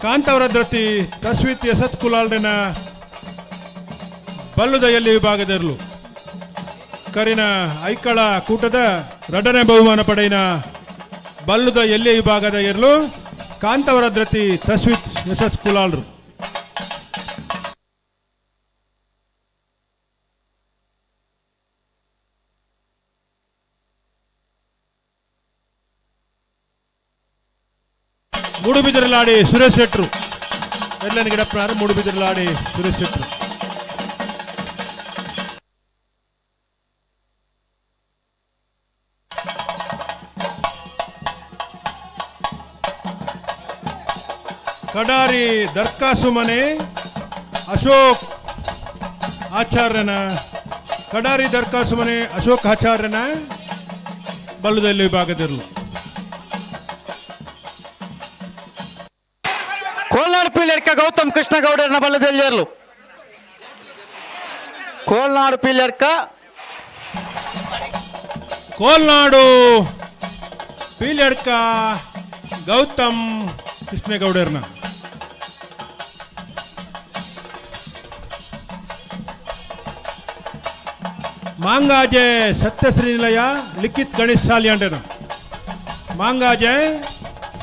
ಕಾಂತವರ ದ್ರತಿ ತಸ್ವಿತ್ ಯಶಸ್ ಕುಲಾಲ್ರೇನ ಬಲ್ಲುದ ಎಲ್ಲಿ ವಿಭಾಗದಿರಲು ಕರಿನ ಐಕಳ ಕೂಟದ ರಡನೆ ಬಹುಮಾನ ಪಡೆಯಿನ ಬಲ್ಲುದ ಎಲ್ಲಿ ವಿಭಾಗದ ಇರಲು ಕಾಂತವರ ದ್ರತಿ ತಸ್ವಿತ್ ಯಶಸ್ ಕುಲಾಲ್ರು. ಮೂಡುಬಿದಿರಲಾಡಿ ಸುರೇಶ್ ಶೆಟ್ರು ಎಲ್ಲನ ಗಿಡಪ್ಪನಾರು ಮೂಡುಬಿದಿರಲಾಡಿ ಸುರೇಶ್ ಶೆಟ್ರು. ಕಡಾರಿ ದರ್ಕಾಸು ಮನೆ ಅಶೋಕ್ ಆಚಾರ್ಯನ ಕಡಾರಿ ದರ್ಕಾಸು ಮನೆ ಅಶೋಕ್ ಆಚಾರ್ಯನ ಬಲ್ಲದಲ್ಲಿ ವಿಭಾಗದಿರಲು. ಕೋಲ್ನಾಡು ಪೀಳ್ಯಡ್ಕ ಗೌತಮ್ ಕೃಷ್ಣಗೌಡರನ್ನ ಬಲ್ಲದೆಲ್ಲಿರಲು ಕೋಲ್ನಾಡು ಪೀಳ್ಯಡ್ಕ ಕೋಲ್ನಾಡು ಪೀಳ್ಯಡ್ಕ ಗೌತಮ್ ಕೃಷ್ಣೇಗೌಡರ್ನ ಮಾಂಗಾಜೆ ಸತ್ಯಶ್ರೀ ನಿಲಯ ಲಿಖಿತ್ ಗಣೇಶ್ ಸಾಲಿಯಾಂಡನ ಮಾಂಗಾಜೆ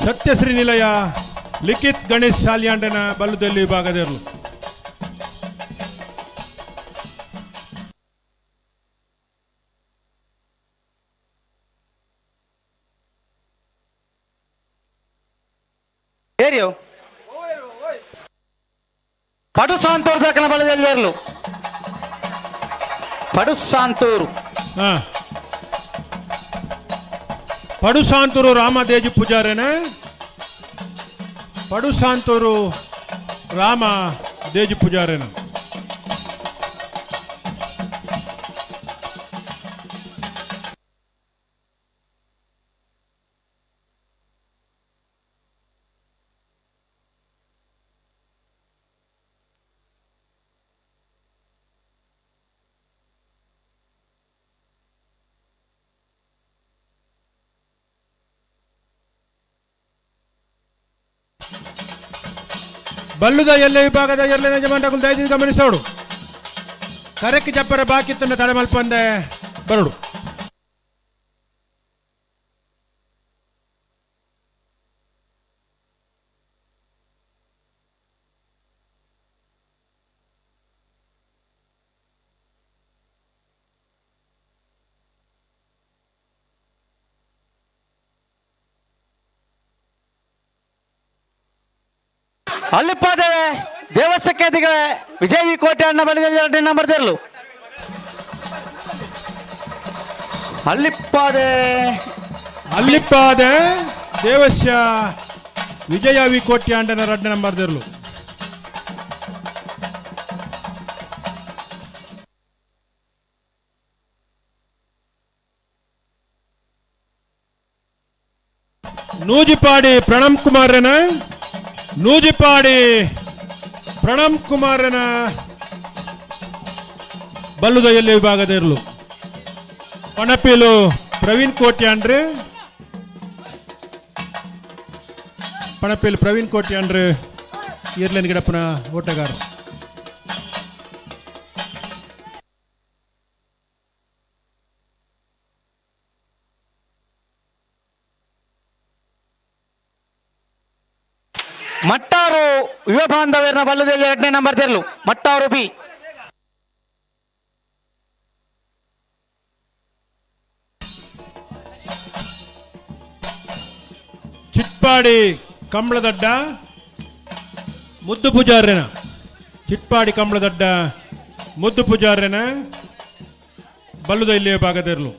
ಸತ್ಯಶ್ರೀ ನಿಲಯ ಲಿಖಿತ್ ಗಣೇಶ್ ಸಾಲಿಯಾಂಡನ ಬಲ್ಲದಲ್ಲಿ ವಿಭಾಗದಿರಲು. ಏರಿಯೋ ಪಡು ಸಾಂತೂರು ದಕ್ಕನ ಬಲ್ಲದೆಲ್ಲಿರಲು ಪಡು ಸಾಂತೂರು. ಪಡುಸಾಂತೂರು ರಾಮದೇಜು ಪೂಜಾರನ ಪಡುಸಾಂತೂರು ರಾಮ ದೇಜು ಪೂಜಾರನ. ಬಲ್ಲುದ ಎಲ್ಲೆ ವಿಭಾಗದ ಎಲ್ಲೆ ಯಜಮಾನಗಳು ದಯವಿಟ್ಟು ಗಮನಿಸೋಡು. ಕರೆಕ್ ಜಪ್ಪರ ಬಾಕಿತ್ತನ್ನ ತಡೆಮಲ್ಪಂದೆ ಬರಡು. ಅಲ್ಲಿಪ್ಪಾದ ದೇವಸ್ಥಾನಕ್ಕೆ ವಿಜಯ್ ವಿ ಕೋಟೆ ಅಣ್ಣ ಬಲಿದಲ್ಲಿ ನಂಬರ್ ತೆರಲು ಅಲ್ಲಿಪ್ಪಾದೆ ಅಲ್ಲಿಪ್ಪಾದೆ ದೇವಸ್ಯ ವಿಜಯ ವಿ ಕೋಟ್ಯಾಂಡನ ರಡ್ಡ ನಂಬರ್ ತೆರಲು. ನೂಜಿಪಾಡಿ ಪ್ರಣಮ್ ಕುಮಾರನ ನೂಜಿಪಾಡಿ ಪ್ರಣಮ್ ಕುಮಾರನ ಬಲ್ಲುದ ಎಲ್ಲಿ ವಿಭಾಗದ ಇರಲು ಪಣಪೀಲು ಪ್ರವೀಣ್ ಕೋಟ್ಯಾಂಡ್ರಿ ಪಣಪೀಲು ಪ್ರವೀಣ್ ಕೋಟ್ಯಾಂಡ್ರಿ ಇರ್ಲೇನ್ ಗಿಡಪ್ಪನ ಓಟಗಾರ. ಮಟ್ಟಾರು ಯುವ ಬಾಂಧವ್ಯರ್ನ ಬಲ್ಲದಲ್ಲಿ 2ನೇ ನಂಬರ್ ತೆರಲು ಮಟ್ಟಾರು ಬಿ. ಚಿಟ್ಪಾಡಿ ಕಂಬಳದಡ್ಡ ಮುದ್ದು ಪೂಜಾರ್ಯನ. ಚಿಟ್ಪಾಡಿ ಕಂಬಳದಡ್ಡ ಮುದ್ದು ಪೂಜಾರ್ಯನ ಬಲ್ಲುದ ಇಲ್ಲಿಯ ಭಾಗದಿರಲು.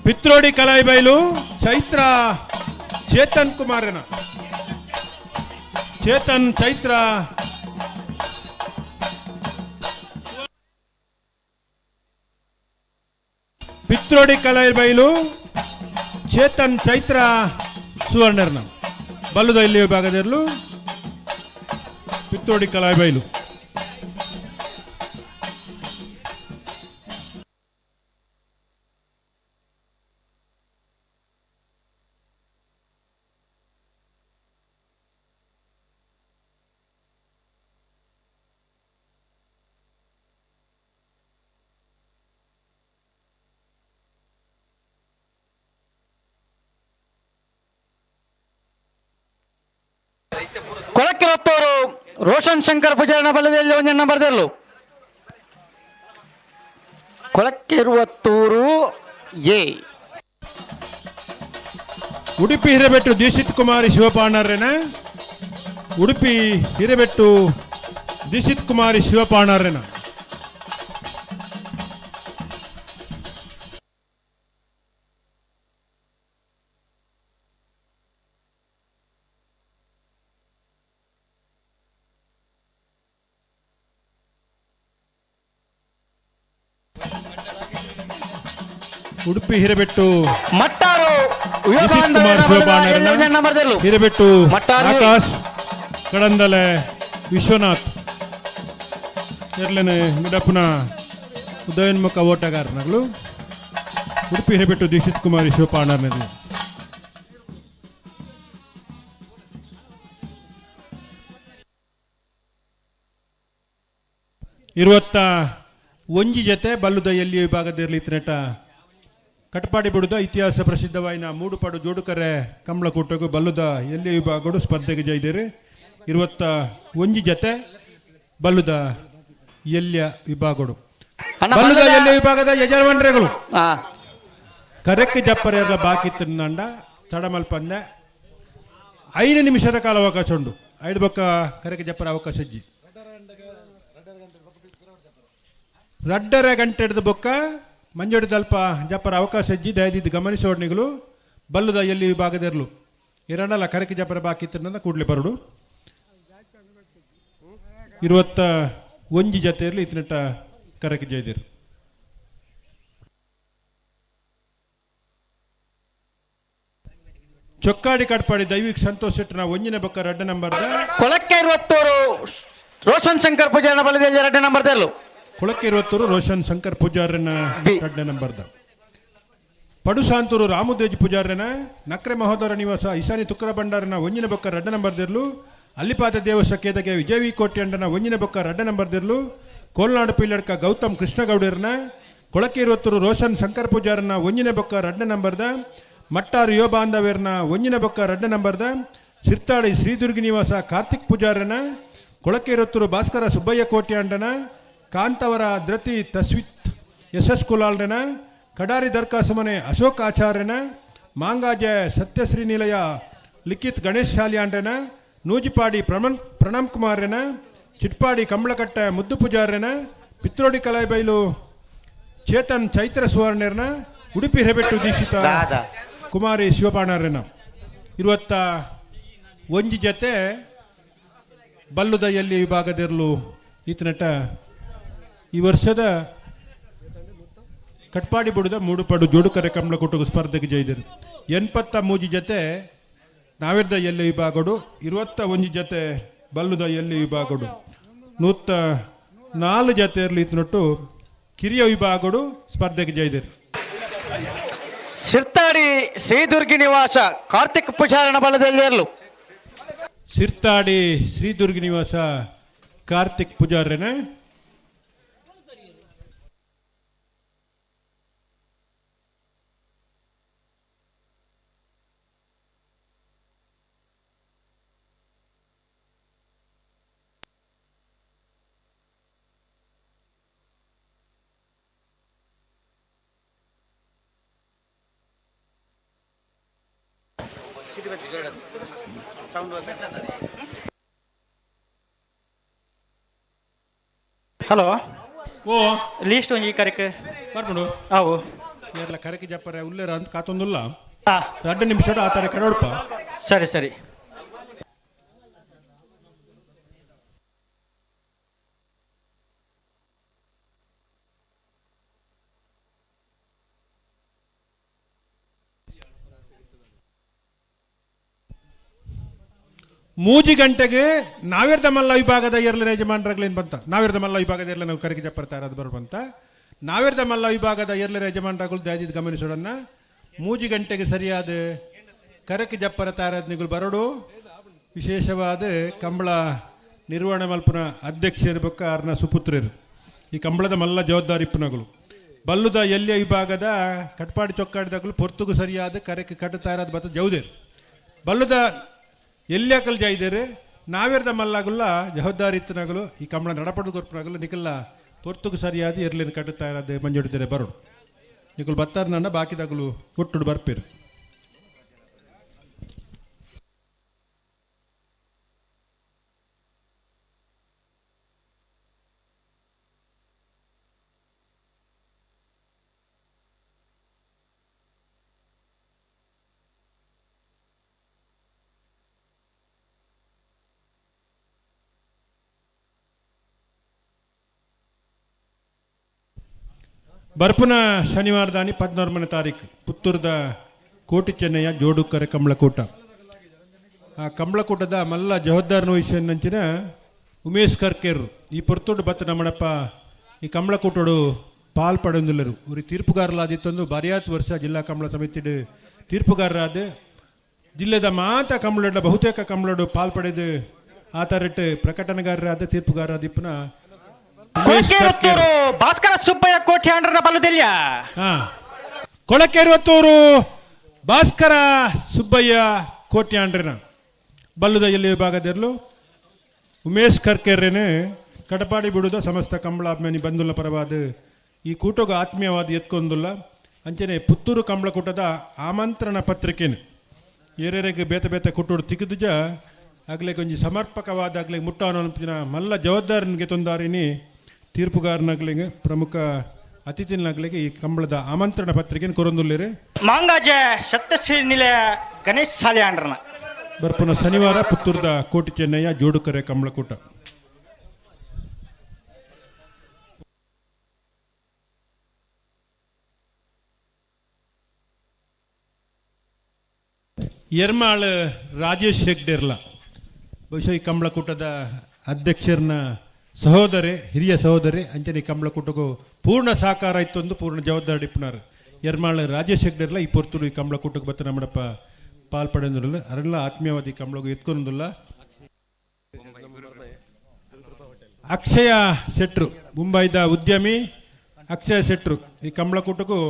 ಪಿತ್ರೋಡಿ ಕಲಾಯಿಬೈಲು ಚೈತ್ರ ಚೇತನ್ ಕುಮಾರನ. ಚೇತನ್ ಚೈತ್ರ ಪಿತ್ರೋಡಿ ಕಲಾಯಿಬೈಲು ಚೇತನ್ ಚೈತ್ರ ಸುವರ್ಣರ್ನ ಬಲ್ಲುದ ಇಲ್ಲಿ ವಿಭಾಗದಿರಲು ಪಿತ್ರೋಡಿ ಕಲಾಯಿಬೈಲು. ಕೊಳಕ್ಕಿರತ್ತೂರು ರೋಷನ್ ಶಂಕರ್ ಪೂಜಾರಿನ ಬಲ್ಲದಲ್ಲಿ 1 ನಂಬರ್ ತೆರಲು. ಕೊಳಕ್ಕಿರುವತ್ತೂರು ಎ. ಉಡುಪಿ ಹಿರೇಬೆಟ್ಟು ದೀಕ್ಷಿತ್ ಕುಮಾರಿ ಶಿವಪಾಣರ್ಯನ. ಉಡುಪಿ ಹಿರೇಬೆಟ್ಟು ದೀಕ್ಷಿತ್ ಕುಮಾರಿ ಶಿವಪಾಣರ್ಯನ. ಉಡುಪಿ ಹಿರೇಬೆಟ್ಟು ಮಟ್ಟಾರು ಯುವ ದೀಕ್ಷಿತ್ ಕುಮಾರ್ ಬಾಂಧವ್ಯರ ಶಿವಪಾಣರ್ಯನ. ಬಲ್ಲದ 1 ನಂಬರ್ ತೆರಲು. ಹಿರೇಬೆಟ್ಟು ಮಟ್ಟಾರು. ಆಕಾಶ್ ಕಡಂದಲೆ ವಿಶ್ವನಾಥ್ ಎರಡನೇ ಮಿಡಪ್ಪನ ಉದಯೋನ್ಮುಖ ಓಟಗಾರನಗಳು. ಉಡುಪಿ ಹಿರೇಬೆಟ್ಟು ದೀಕ್ಷಿತ್ ಕುಮಾರಿ ಶಿವಪಾಣರ್ನದು. 21 ಜೊತೆ ಬಲ್ಲುದ ಎಲ್ಲಿ ವಿಭಾಗದಿರಲಿ ತಿನಟ ಕಟಪಾಡಿ ಬುಡುದ ಇತಿಹಾಸ ಪ್ರಸಿದ್ಧವಾಯಿನ ಮೂಡುಪಾಡು ಜೋಡುಕರೆ ಕಮಲಕೂಟಗೂ ಬಲ್ಲುದ ಎಲ್ಲಿ ವಿಭಾಗಗಳು ಸ್ಪರ್ಧೆಗೆ ಜೈದಿರಿ. 21 ಜೊತೆ ಬಲ್ಲುದ ಎಲ್ಲಿಯ ವಿಭಾಗಗಳು. ಅಣ್ಣ, ಬಲ್ಲುದ ಬಲ್ಲುದ- ಎಲ್ಲಿಯ ವಿಭಾಗದ ಯಜಮಾನ್ರೆಗಳು ಆ, ಕರೆಕ್ ಜಪ್ಪರೆಲ್ಲ ಬಾಕಿ ತಿನ್ನಂಡ ತಡಮಲ್ಪಂದೆ 5 ನಿಮಿಷದ ಕಾಲ ಅವಕಾಶ ಉಂಡು. ಐದು ಬೊಕ್ಕ ಕರೆಕ್ ಜಪ್ಪರ ಅವಕಾಶ ಇಜ್ಜಿ. ರಡ್ಡರ ಗಂಟೆ ಹಿಡಿದು ಬೊಕ್ಕ ಮಂಜೋಡಿ ದಲ್ಪ ಜಪ್ಪರ ಅವಕಾಶ ಇಜ್ಜಿ. ದಯದಿದ್ದು ಗಮನಿಸೋಡ್ನಿಗಳು ಬಲ್ಲುದ ಎಲ್ಲಿ ವಿಭಾಗದಿರಲು ಎರಡಲ್ಲ ಕರೆಕ್ ಜಪ್ಪರ ಬಾಕಿ ತಿನ್ನಂದ ಕೂಡಲೇ ಬರಡು. 21 ಜೊತೆಯಲ್ಲಿ ಇತನಟ ಕರೆಕ್ ಜೈದಿರು. ಚೊಕ್ಕಾಡಿ ಕಟ್ಪಾಡಿ ದೈವಿಕ್ ಸಂತೋಷ್ ಶೆಟ್ಟನ ಒಂಜಿನ ಬೊಕ್ಕ ರಡ್ಡ ನಂಬರ್ದ ಕೊಳಕ್ಕೆ ಇರುವತ್ತೂರು ರೋಷನ್ ಶಂಕರ್ ಪೂಜಾರಿನ ಬಲ್ಲದಲ್ಲಿ 2 ನಂಬರ್ ತೆರಲು. ಕೊಳಕ್ಕೆ ಇರುವತ್ತೂರು ರೋಷನ್ ಶಂಕರ್ ಪೂಜಾರನ ಬಿ. ರಡ್ಡ ನಂಬರ್ದ. ಪಡುಸಾಂತೂರು ರಾಮುದೇಜ್ ಪೂಜಾರನ ನಕ್ರೆ ಮಹೋದರ ನಿವಾಸ ಇಸಾನಿ ತುಕ್ರ ಭಂಡಾರನ ಒಂಜಿನ ಬೊಕ್ಕ ರಡ್ಡ ನಂಬರ್ದಿರ್ಲು. ಅಲ್ಲಿಪಾತ ದೇವಸ ಕೇದಗೆ ವಿಜಯ ವಿ ಕೋಟ್ಯಂಡನ ಒಂಜಿನ ಬೊಕ್ಕ ರಡ್ಡ ನಂಬರ್ದಿರ್ಲು. ಕೋಲ್ನಾಡು ಪಿಲ್ಲಡ್ಕ ಗೌತಮ್ ಕೃಷ್ಣಗೌಡರನ ಕೊಳಕ್ಕೆ ಇರುವತ್ತೂರು ರೋಷನ್ ಶಂಕರ್ ಪೂಜಾರನ ಒಂಜಿನ ಬೊಕ್ಕ ರಡ್ಡ ನಂಬರ್ದ. ಮಟ್ಟಾರು ಯುವ ಬಾಂಧವ್ಯರನ ಒಂಜಿನ ಬೊಕ್ಕ ರಡ್ಡ ನಂಬರ್ದ. ಸಿರ್ತಾಡಿ ಶ್ರೀದುರ್ಗಿ ನಿವಾಸ ಕಾರ್ತಿಕ್ ಪೂಜಾರನ ಕೊಳಕ್ಕೆ ಇರುವತ್ತೂರು ಭಾಸ್ಕರ ಸುಬ್ಬಯ್ಯ ಕೋಟ್ಯಾಂಡನ ಕಾಂತವರ ದ್ರತಿ ತಸ್ವಿತ್ ಎಸ್ ಎಸ್ ಕುಲಾಲ್ರನ ಕಡಾರಿ ದರ್ಕಾಸುಮನೆ ಅಶೋಕ್ ಆಚಾರ್ಯನ ಮಾಂಗಾಜೆ ಸತ್ಯಶ್ರೀ ನಿಲಯ ಲಿಖಿತ್ ಗಣೇಶ್ ಶಾಲಿಯಾಂಡ್ರನ ನೂಜಿಪಾಡಿ ಪ್ರಣಮ್ ಕುಮಾರ್ಯನ ಚಿಟ್ಪಾಡಿ ಕಂಬಳಕಟ್ಟೆ ಮುದ್ದು ಪೂಜಾರ್ಯನ ಪಿತ್ರೋಡಿ ಕಲಾಯಿಬೈಲು ಚೇತನ್ ಚೈತ್ರ ಸುವರ್ಣರ್ನ ಉಡುಪಿ ಹೆಬೆಟ್ಟು ದೀಕ್ಷಿತ ದಾದಾ. ಕುಮಾರಿ ಶಿವಪಾಣರ್ಯನ. 21 ಜೊತೆ ಬಲ್ಲುದ ಎಲ್ಲಿ ವಿಭಾಗದಿರಲು ಈತನಟ ಈ ವರ್ಷದ ಕಟ್ಪಾಡಿ ಬುಡದ ಮೂಡುಪಾಡು ಜೋಡುಕರೆ ಕಮಲಕೂಟಗೂ ಸ್ಪರ್ಧೆಗೆ ಜೈದರು. 83 ಜೊತೆ ನಾವಿರ್ದ ಎಲ್ಲಿ ವಿಭಾಗಡು, 21 ಜೊತೆ ಬಲ್ಲುದ ಎಲ್ಲಿ ವಿಭಾಗಡು, 104 ಜೊತೆ ಇರಲಿ ಕಿರಿಯ ವಿಭಾಗಡು ಸ್ಪರ್ಧೆಗೆ ಜೈದರು. ಸಿರ್ತಾಡಿ ಶ್ರೀದುರ್ಗಿ ನಿವಾಸ ಕಾರ್ತಿಕ್ ಪೂಜಾರನ ಬಲದಲ್ಲಿರಲು. ಸಿರ್ತಾಡಿ ಶ್ರೀದುರ್ಗಿ ನಿವಾಸ ಕಾರ್ತಿಕ್ ಪೂಜಾರನ. ಹಲೋ. ಓ ಲೀಸ್ಟ್ ಒಂಜಿ ಕರೆಕ್ ಬರ್ಪುಂಡು. ಅವು ಏರ್ಲ ಕರೆಕ್ ಜಪ್ಪರೆ ಉಲ್ಲೇರ ಅಂತ ಕಾತೊಂದುಲ್ಲ. ಹಾ. 2 ನಿಮಿಷ ಆ ತರ ಕಡೋಡ್ಪ. ಸರಿ ಸರಿ. 3 ಗಂಟೆಗೆ ನಾವಿರ್ದ ಮಲ್ಲ ವಿಭಾಗದ ಎರ್ಲಿನ ಯಜಮಾನರಾಗ್ಲೇನು ಬಂತ. ನಾವಿರ್ದ ಮಲ್ಲ ವಿಭಾಗದ ಎರ್ಲ ನಾವು ಕರೆಗೆ ಜಪ್ಪರ್ತಾರೆ ಅದು ಬರುವಂತ. ನಾವಿರ್ದ ಮಲ್ಲ ವಿಭಾಗದ ಎರ್ಲಿನ ಯಜಮಾನರಾಗಲು ದಯದಿದ್ದು ಗಮನಿಸೋಣ. 3 ಗಂಟೆಗೆ ಸರಿಯಾದ ಕರಕ್ಕೆ ಜಪ್ಪರ ತಾರದ್ನಿಗಳು ಬರೋಡು. ವಿಶೇಷವಾದ ಕಂಬಳ ನಿರ್ವಹಣೆ ಮಲ್ಪನ ಅಧ್ಯಕ್ಷರು ಬೊಕ್ಕ ಅರ್ನ ಸುಪುತ್ರರು ಈ ಕಂಬಳದ ಮಲ್ಲ ಜವಾಬ್ದಾರಿ ಇಪ್ಪನಗಳು. ಬಲ್ಲುದ ಎಲ್ಲಿಯ ವಿಭಾಗದ ಕಟ್ಪಾಡಿ ಚೊಕ್ಕಾಡಿದಾಗಲು ಪೊರ್ತುಗು ಸರಿಯಾದ ಕರೆಕ್ಕೆ ಕಟ್ಟುತ್ತಾರದ ಬತ್ತ ಜೌದೇರು. ಬಲ್ಲುದ ಎಲ್ಲಿ ಜಾಯಿದೇರು ನಾವಿರ್ದ ಮಲ್ಲಾಗುಲ್ಲ ಜವಾಬ್ದಾರಿ ಇತ್ತನಾಗಲು ಈ ಕಂಬಳ ನಡಪಡು ಕೊರ್ಪನಾಗಲು ನಿಕಲ್ಲ ಪೊರ್ತುಗು ಸರಿಯಾದ ಎರ್ಲಿನ ಕಟ್ಟುತ್ತಾ ಇರೋದು ಮಂಜುಡಿದರೆ ಬರೋಡು. ನಿಕಲ್ ಬತ್ತಾರ ನನ್ನ ಬಾಕಿದಾಗಲು ಒಟ್ಟುಡು ಬರ್ಪೇರು. ಬರ್ಪುನ ಶನಿವಾರದಾನಿ 14ನೇ ತಾರೀಕು ಪುತ್ತೂರದ ಕೋಟಿ ಚೆನ್ನಯ್ಯ ಜೋಡುಕರೆ ಕಂಬಳಕೂಟ. ಆ ಕಂಬಳಕೂಟದ ಮಲ್ಲ ಜವಾಬ್ದಾರನ ವಿಷಯನಂಚಿನ ಉಮೇಶ್ ಕರ್ಕೇರು ಈ ಪೊರ್ತುಡು ಬತ್ತ ನಮ್ಮಣಪ್ಪ ಈ ಕಂಬಳಕೂಟಡು ಪಾಲ್ ಪಡೆಯೊಂದುಲ್ಲರು. ಉರಿ ತೀರ್ಪುಗಾರಲಾದಿತ್ತೊಂದು ಬಾರಿಯಾತ್ ವರ್ಷ ಜಿಲ್ಲಾ ಕಂಬಳ ಸಮಿತಿ ತೀರ್ಪುಗಾರರಾದ ಜಿಲ್ಲೆದ ಮಾತ ಕಂಬಳಡ ಬಹುತೇಕ ಕಂಬಳಡು ಪಾಲ್ ಪಡೆದು ಆತರಿಟ್ಟು ಪ್ರಕಟಣೆಗಾರರಾದ ತೀರ್ಪುಗಾರರಾದ ಇಪ್ಪನ ಭಾಸ್ಕರ ಸುಬ್ಬಯ್ಯ ಕೋಟ್ಯಾಂಡ್ರನ ಬಲದೆಲ್ಯ. ಕೊಳಕೆರುವತ್ತೂರು ಭಾಸ್ಕರ ಸುಬ್ಬಯ್ಯ ಕೋಟ್ಯಾಂಡ್ರನ ಬಲ್ಲದ ಎಲ್ಲಿ ವಿಭಾಗದಿರಲು ಉಮೇಶ್ ಕರ್ಕೆರ್ರೇನೆ ಕಟಪಾಡಿ ಬಿಡುದ ಸಮಸ್ತ ಕಂಬಳಾಭಿಮಾನಿ ಬಂದುಲ್ಲ ಪರವಾದ ಈ ಕೂಟಗ ಆತ್ಮೀಯವಾದ ಎತ್ಕೊಂದುಲ್ಲ. ಅಂಚನೆ ಪುತ್ತೂರು ಕಂಬಳಕೂಟದ ಆಮಂತ್ರಣ ಪತ್ರಿಕೆನು ಏರೇರೆಗೆ ಬೇತೆ ಬೇತೆ ಕುಟ್ಟೋಡು ತಿಕ್ಕಿದುಜ ಆಗ್ಲೇ ಕೊಂಚ ಸಮರ್ಪಕವಾದ ಆಗ್ಲೇ ಮುಟ್ಟಾನ ಮಲ್ಲ ಜವಾಬ್ದಾರನಿಗೆ ತೊಂದಾರಿನಿ ತೀರ್ಪುಗಾರನಾಗ್ಲಿಗೆ ಪ್ರಮುಖ ಅತಿಥಿನಾಗ್ಲಿಗೆ ಈ ಕಂಬಳದ ಆಮಂತ್ರಣ ಪತ್ರಿಕೆಯನ್ನು ಕೊರೊಂದುಲ್ಲೇರು. ಮಾಂಗಾಜ ಸಪ್ತಶ್ರೀ ನಿಲಯ ಗಣೇಶ್ ಸಾಲಿಯಾಂಡ್ರನ. ಬರ್ಪುನ ಶನಿವಾರ ಪುತ್ತೂರದ ಕೋಟಿ ಚೆನ್ನಯ್ಯ ಜೋಡುಕರೆ ಕಂಬಳಕೂಟ. ಎರ್ಮಾಳ್ ರಾಜೇಶ್ ಹೆಗ್ಡೆರ್ಲ ಬಹುಶಃ ಈ ಕಂಬಳಕೂಟದ ಅಧ್ಯಕ್ಷರನ್ನ ಸಹೋದರಿ, ಹಿರಿಯ ಸಹೋದರಿ ಅಂಚನೆ ಕಂಬಳಕೂಟಕ್ಕೂ ಪೂರ್ಣ ಸಹಕಾರ ಇತ್ತೊಂದು ಪೂರ್ಣ ಜವಾಬ್ದಾರಿ ಇಪ್ಪನಾರು ಎರ್ಮಾಳ್ ರಾಜೇಶ್ ಹೆಗ್ಡೆರ್ಲ ಈ ಪೊರ್ತುಡು ಈ ಕಂಬಳಕೂಟಕ್ಕೆ ಬತ್ತ ನಮ್ಮಡಪ್ಪ ಪಾಲ್ ಪಡೆಯೊಂದಿಲ್ಲ. ಅರೆಲ್ಲ ಆತ್ಮೀಯವಾದ ಈ ಕಂಬಳಗೂ ಎತ್ಕೊಂದಿಲ್ಲ. ಅಕ್ಷಯ ಶೆಟ್ರು ಮುಂಬೈದ ಉದ್ಯಮಿ ಅಕ್ಷಯ ಶೆಟ್ರು ಈ ಕಂಬಳಕೂಟಕ್ಕೂ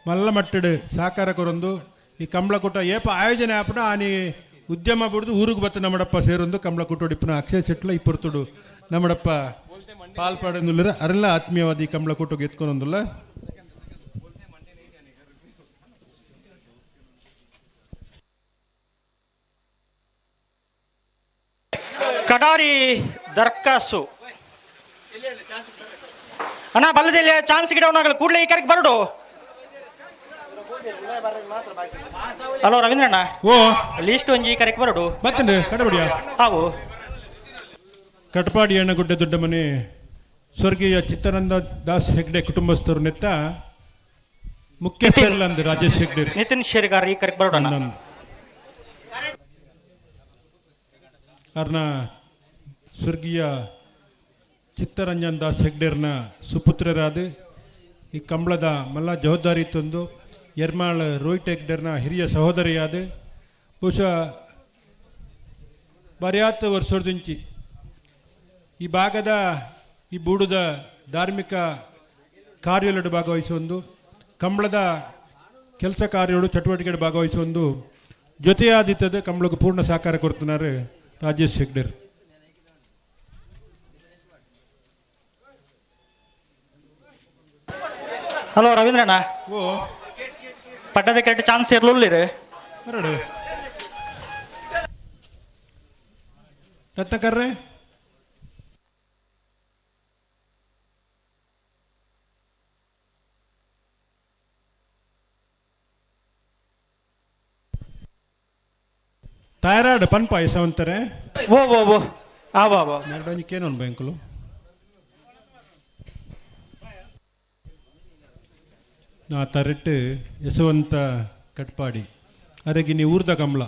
ಮಲ್ಲ ಮಟ್ಟಡು ಸಹಕಾರ ಕೊರೊಂದು ಈ ಕಂಬಳಕೂಟ ಏಪ ಆಯೋಜನೆ ಆಪನ ಆನಿ ಉದ್ಯಮ ಬಿಡ್ದು ಊರಿಗೆ ಬತ್ತ ನಮ್ಮಡಪ್ಪ ಸೇರೊಂದು ಕಂಬಳಕೂಟ ಇಪ್ಪನ ಅಕ್ಷಯ ಶೆಟ್ಲ ಈ ಪೊರ್ತುಡು ನಮ್ಮಡಪ್ಪ ಪಾಲ್ ಪಡೆಯೊಂದುಲ್ಲ. ಅರೆಲ್ಲ ಆತ್ಮೀಯವಾದ ಈ ಕಂಬಳಕೂಟಕ್ಕೆ ಎತ್ಕೊಂಡೊಂದುಲ್ಲ. ಕಡಾರಿ ದರ್ಕಾಸು ಅಣ್ಣ ಬಲ್ಲದಲ್ಲಿ ಚಾನ್ಸ್ ಗಿಡವನಾಗಲು ಕೂಡಲೇ ಈ ಕರೆಗೆ ಬರಡು. ಹಲೋ ರವೀಂದ್ರಣ್ಣ. ಓ ಲೀಸ್ಟ್ ಒಂಜಿ ಈ ಕರೆಗೆ ಬರಡು. ಮತ್ತೆ ಕಡಬಡಿಯ ಹಾವು ಕಟಪಾಡಿ ಅಣ್ಣಗುಡ್ಡೆ ದೊಡ್ಡಮನೆ ಸ್ವರ್ಗೀಯ ಚಿತ್ತಾನಂದ ದಾಸ್ ಹೆಗ್ಡೆ ಕುಟುಂಬಸ್ಥರು ನೆತ್ತ ಮುಖ್ಯಸ್ಥರಲ್ಲ ರಾಜೇಶ್ ಹೆಗ್ಡೆ ನಿತಿನ್ ಶೇರಿಗಾರ್ ಈ ಕರೆಗೆ ಬರಡೋಣ. ಅರ್ನ ಸ್ವರ್ಗೀಯ ಚಿತ್ತರಂಜನ್ ದಾಸ್ ಹೆಗ್ಡೆರ್ನ ಸುಪುತ್ರರಾದ ಈ ಕಂಬಳದ ಮಲ್ಲ ಜವಾಬ್ದಾರಿ ತಂದು ಎರ್ಮಾಳ್ ರೋಹಿತ್ ಹೆಗ್ಡೆರ್ನ ಹಿರಿಯ ಸಹೋದರಿಯಾದ ಬಹುಶಃ ಬರ್ಯಾತ್ ವರ್ಷದಿಂಚಿ ಈ ಭಾಗದ ಈ ಬೂಡುದ ಧಾರ್ಮಿಕ ಕಾರ್ಯಗಳು ಭಾಗವಹಿಸುವೊಂದು, ಕಂಬಳದ ಕೆಲಸ ಕಾರ್ಯಗಳು ಚಟುವಟಿಕೆಗಳು ಭಾಗವಹಿಸುವೊಂದು ಜೊತೆಯಾದಿತ್ತದ ಕಂಬಳಕ್ಕೆ ಪೂರ್ಣ ಸಹಕಾರ ಕೊಡ್తున్నారు ರಾಜೇಶ್ ಹೆಗ್ಡೆರ್. ಹಲೋ ರವೀಂದ್ರಣ್ಣ. ಓ ಪಟ್ಟದ ಕರೆಕ್ಟ್ ಚಾನ್ಸ್ ಇರ್ಲಿಲ್ಲ. ಬರಡು ರತ್ನಾಕರ್ರೆ. ತಯಾರಾಡು ಪನ್ಪ ಯಶವಂತರೆ. ಓ ಓ ಓ ಆ ವಾ ವಾ. ಕೇನೊನ್ ಬ್ಯಾಂಕುಲು ನಾ ತರೆಟ್ಟು ಯಶವಂತ ಕಟ್ಪಾಡಿ ಅರೆಗಿನಿ ಊರ್ದ ಕಮಲ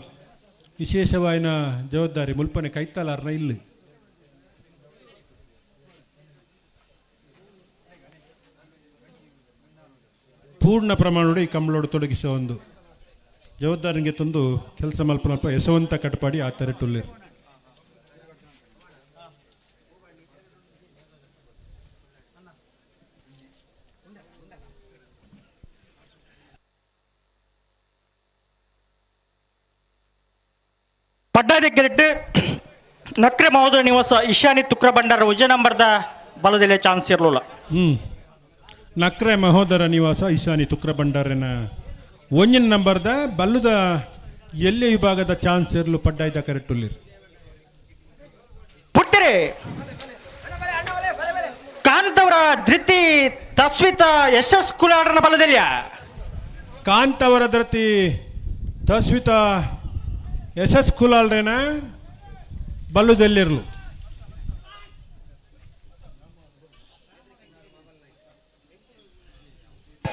ವಿಶೇಷವಾಯಿನ ಜವಾಬ್ದಾರಿ ಮುಲ್ಪನೆ ಕೈತಲಾರ್ನ ಇಲ್ಲಿ. ಪೂರ್ಣ ಪ್ರಮಾಣದ ಈ ಕಮಲೋಡು ತೊಡಗಿಸುವ ಒಂದು ಜವಾಬ್ದಾರಿಗೆ ತಂದು ಕೆಲಸ ಮಲ್ಪನಲ್ಪ ಯಶವಂತ ಕಟ್ಪಾಡಿ ಆ ತರೆಟುಲ್ಲೆ. ಪಡ್ಡಾದ ಗೆರೆಟ್ ನಕ್ರೆ ಮಹೋದಯ ನಿವಾಸ ಇಶಾನಿ ತುಕ್ರ ಭಂಡಾರ ವಿಜಯ ನಂಬರ್ದ ಬಲದಲ್ಲೇ ಚಾನ್ಸ್ ಇರಲಿಲ್ಲ. ನಕ್ರೆ ಮಹೋದರ ನಿವಾಸ ಈಶಾನಿ ತುಕ್ರ ಭಂಡಾರನ ಒಂಜಿನ ನಂಬರ್ದ ಬಲ್ಲುದ ಎಲ್ಲಿ ವಿಭಾಗದ ಚಾನ್ಸ್ ಇರಲು ಪಡ್ಡಾಯ್ದ correct. ಪುಟ್ಟಿರಿ ಕಾಂತವರ Dhriti Taswita S S ಕುಲಾಡನ ಬಲದಲ್ಲಿಯ ಕಾಂತವರ ಧೃತಿ ತಸ್ವಿತ ಎಸ್ ಎಸ್ ಕುಲಾಲ್ರೇನ ಬಲ್ಲುದಲ್ಲಿರಲು.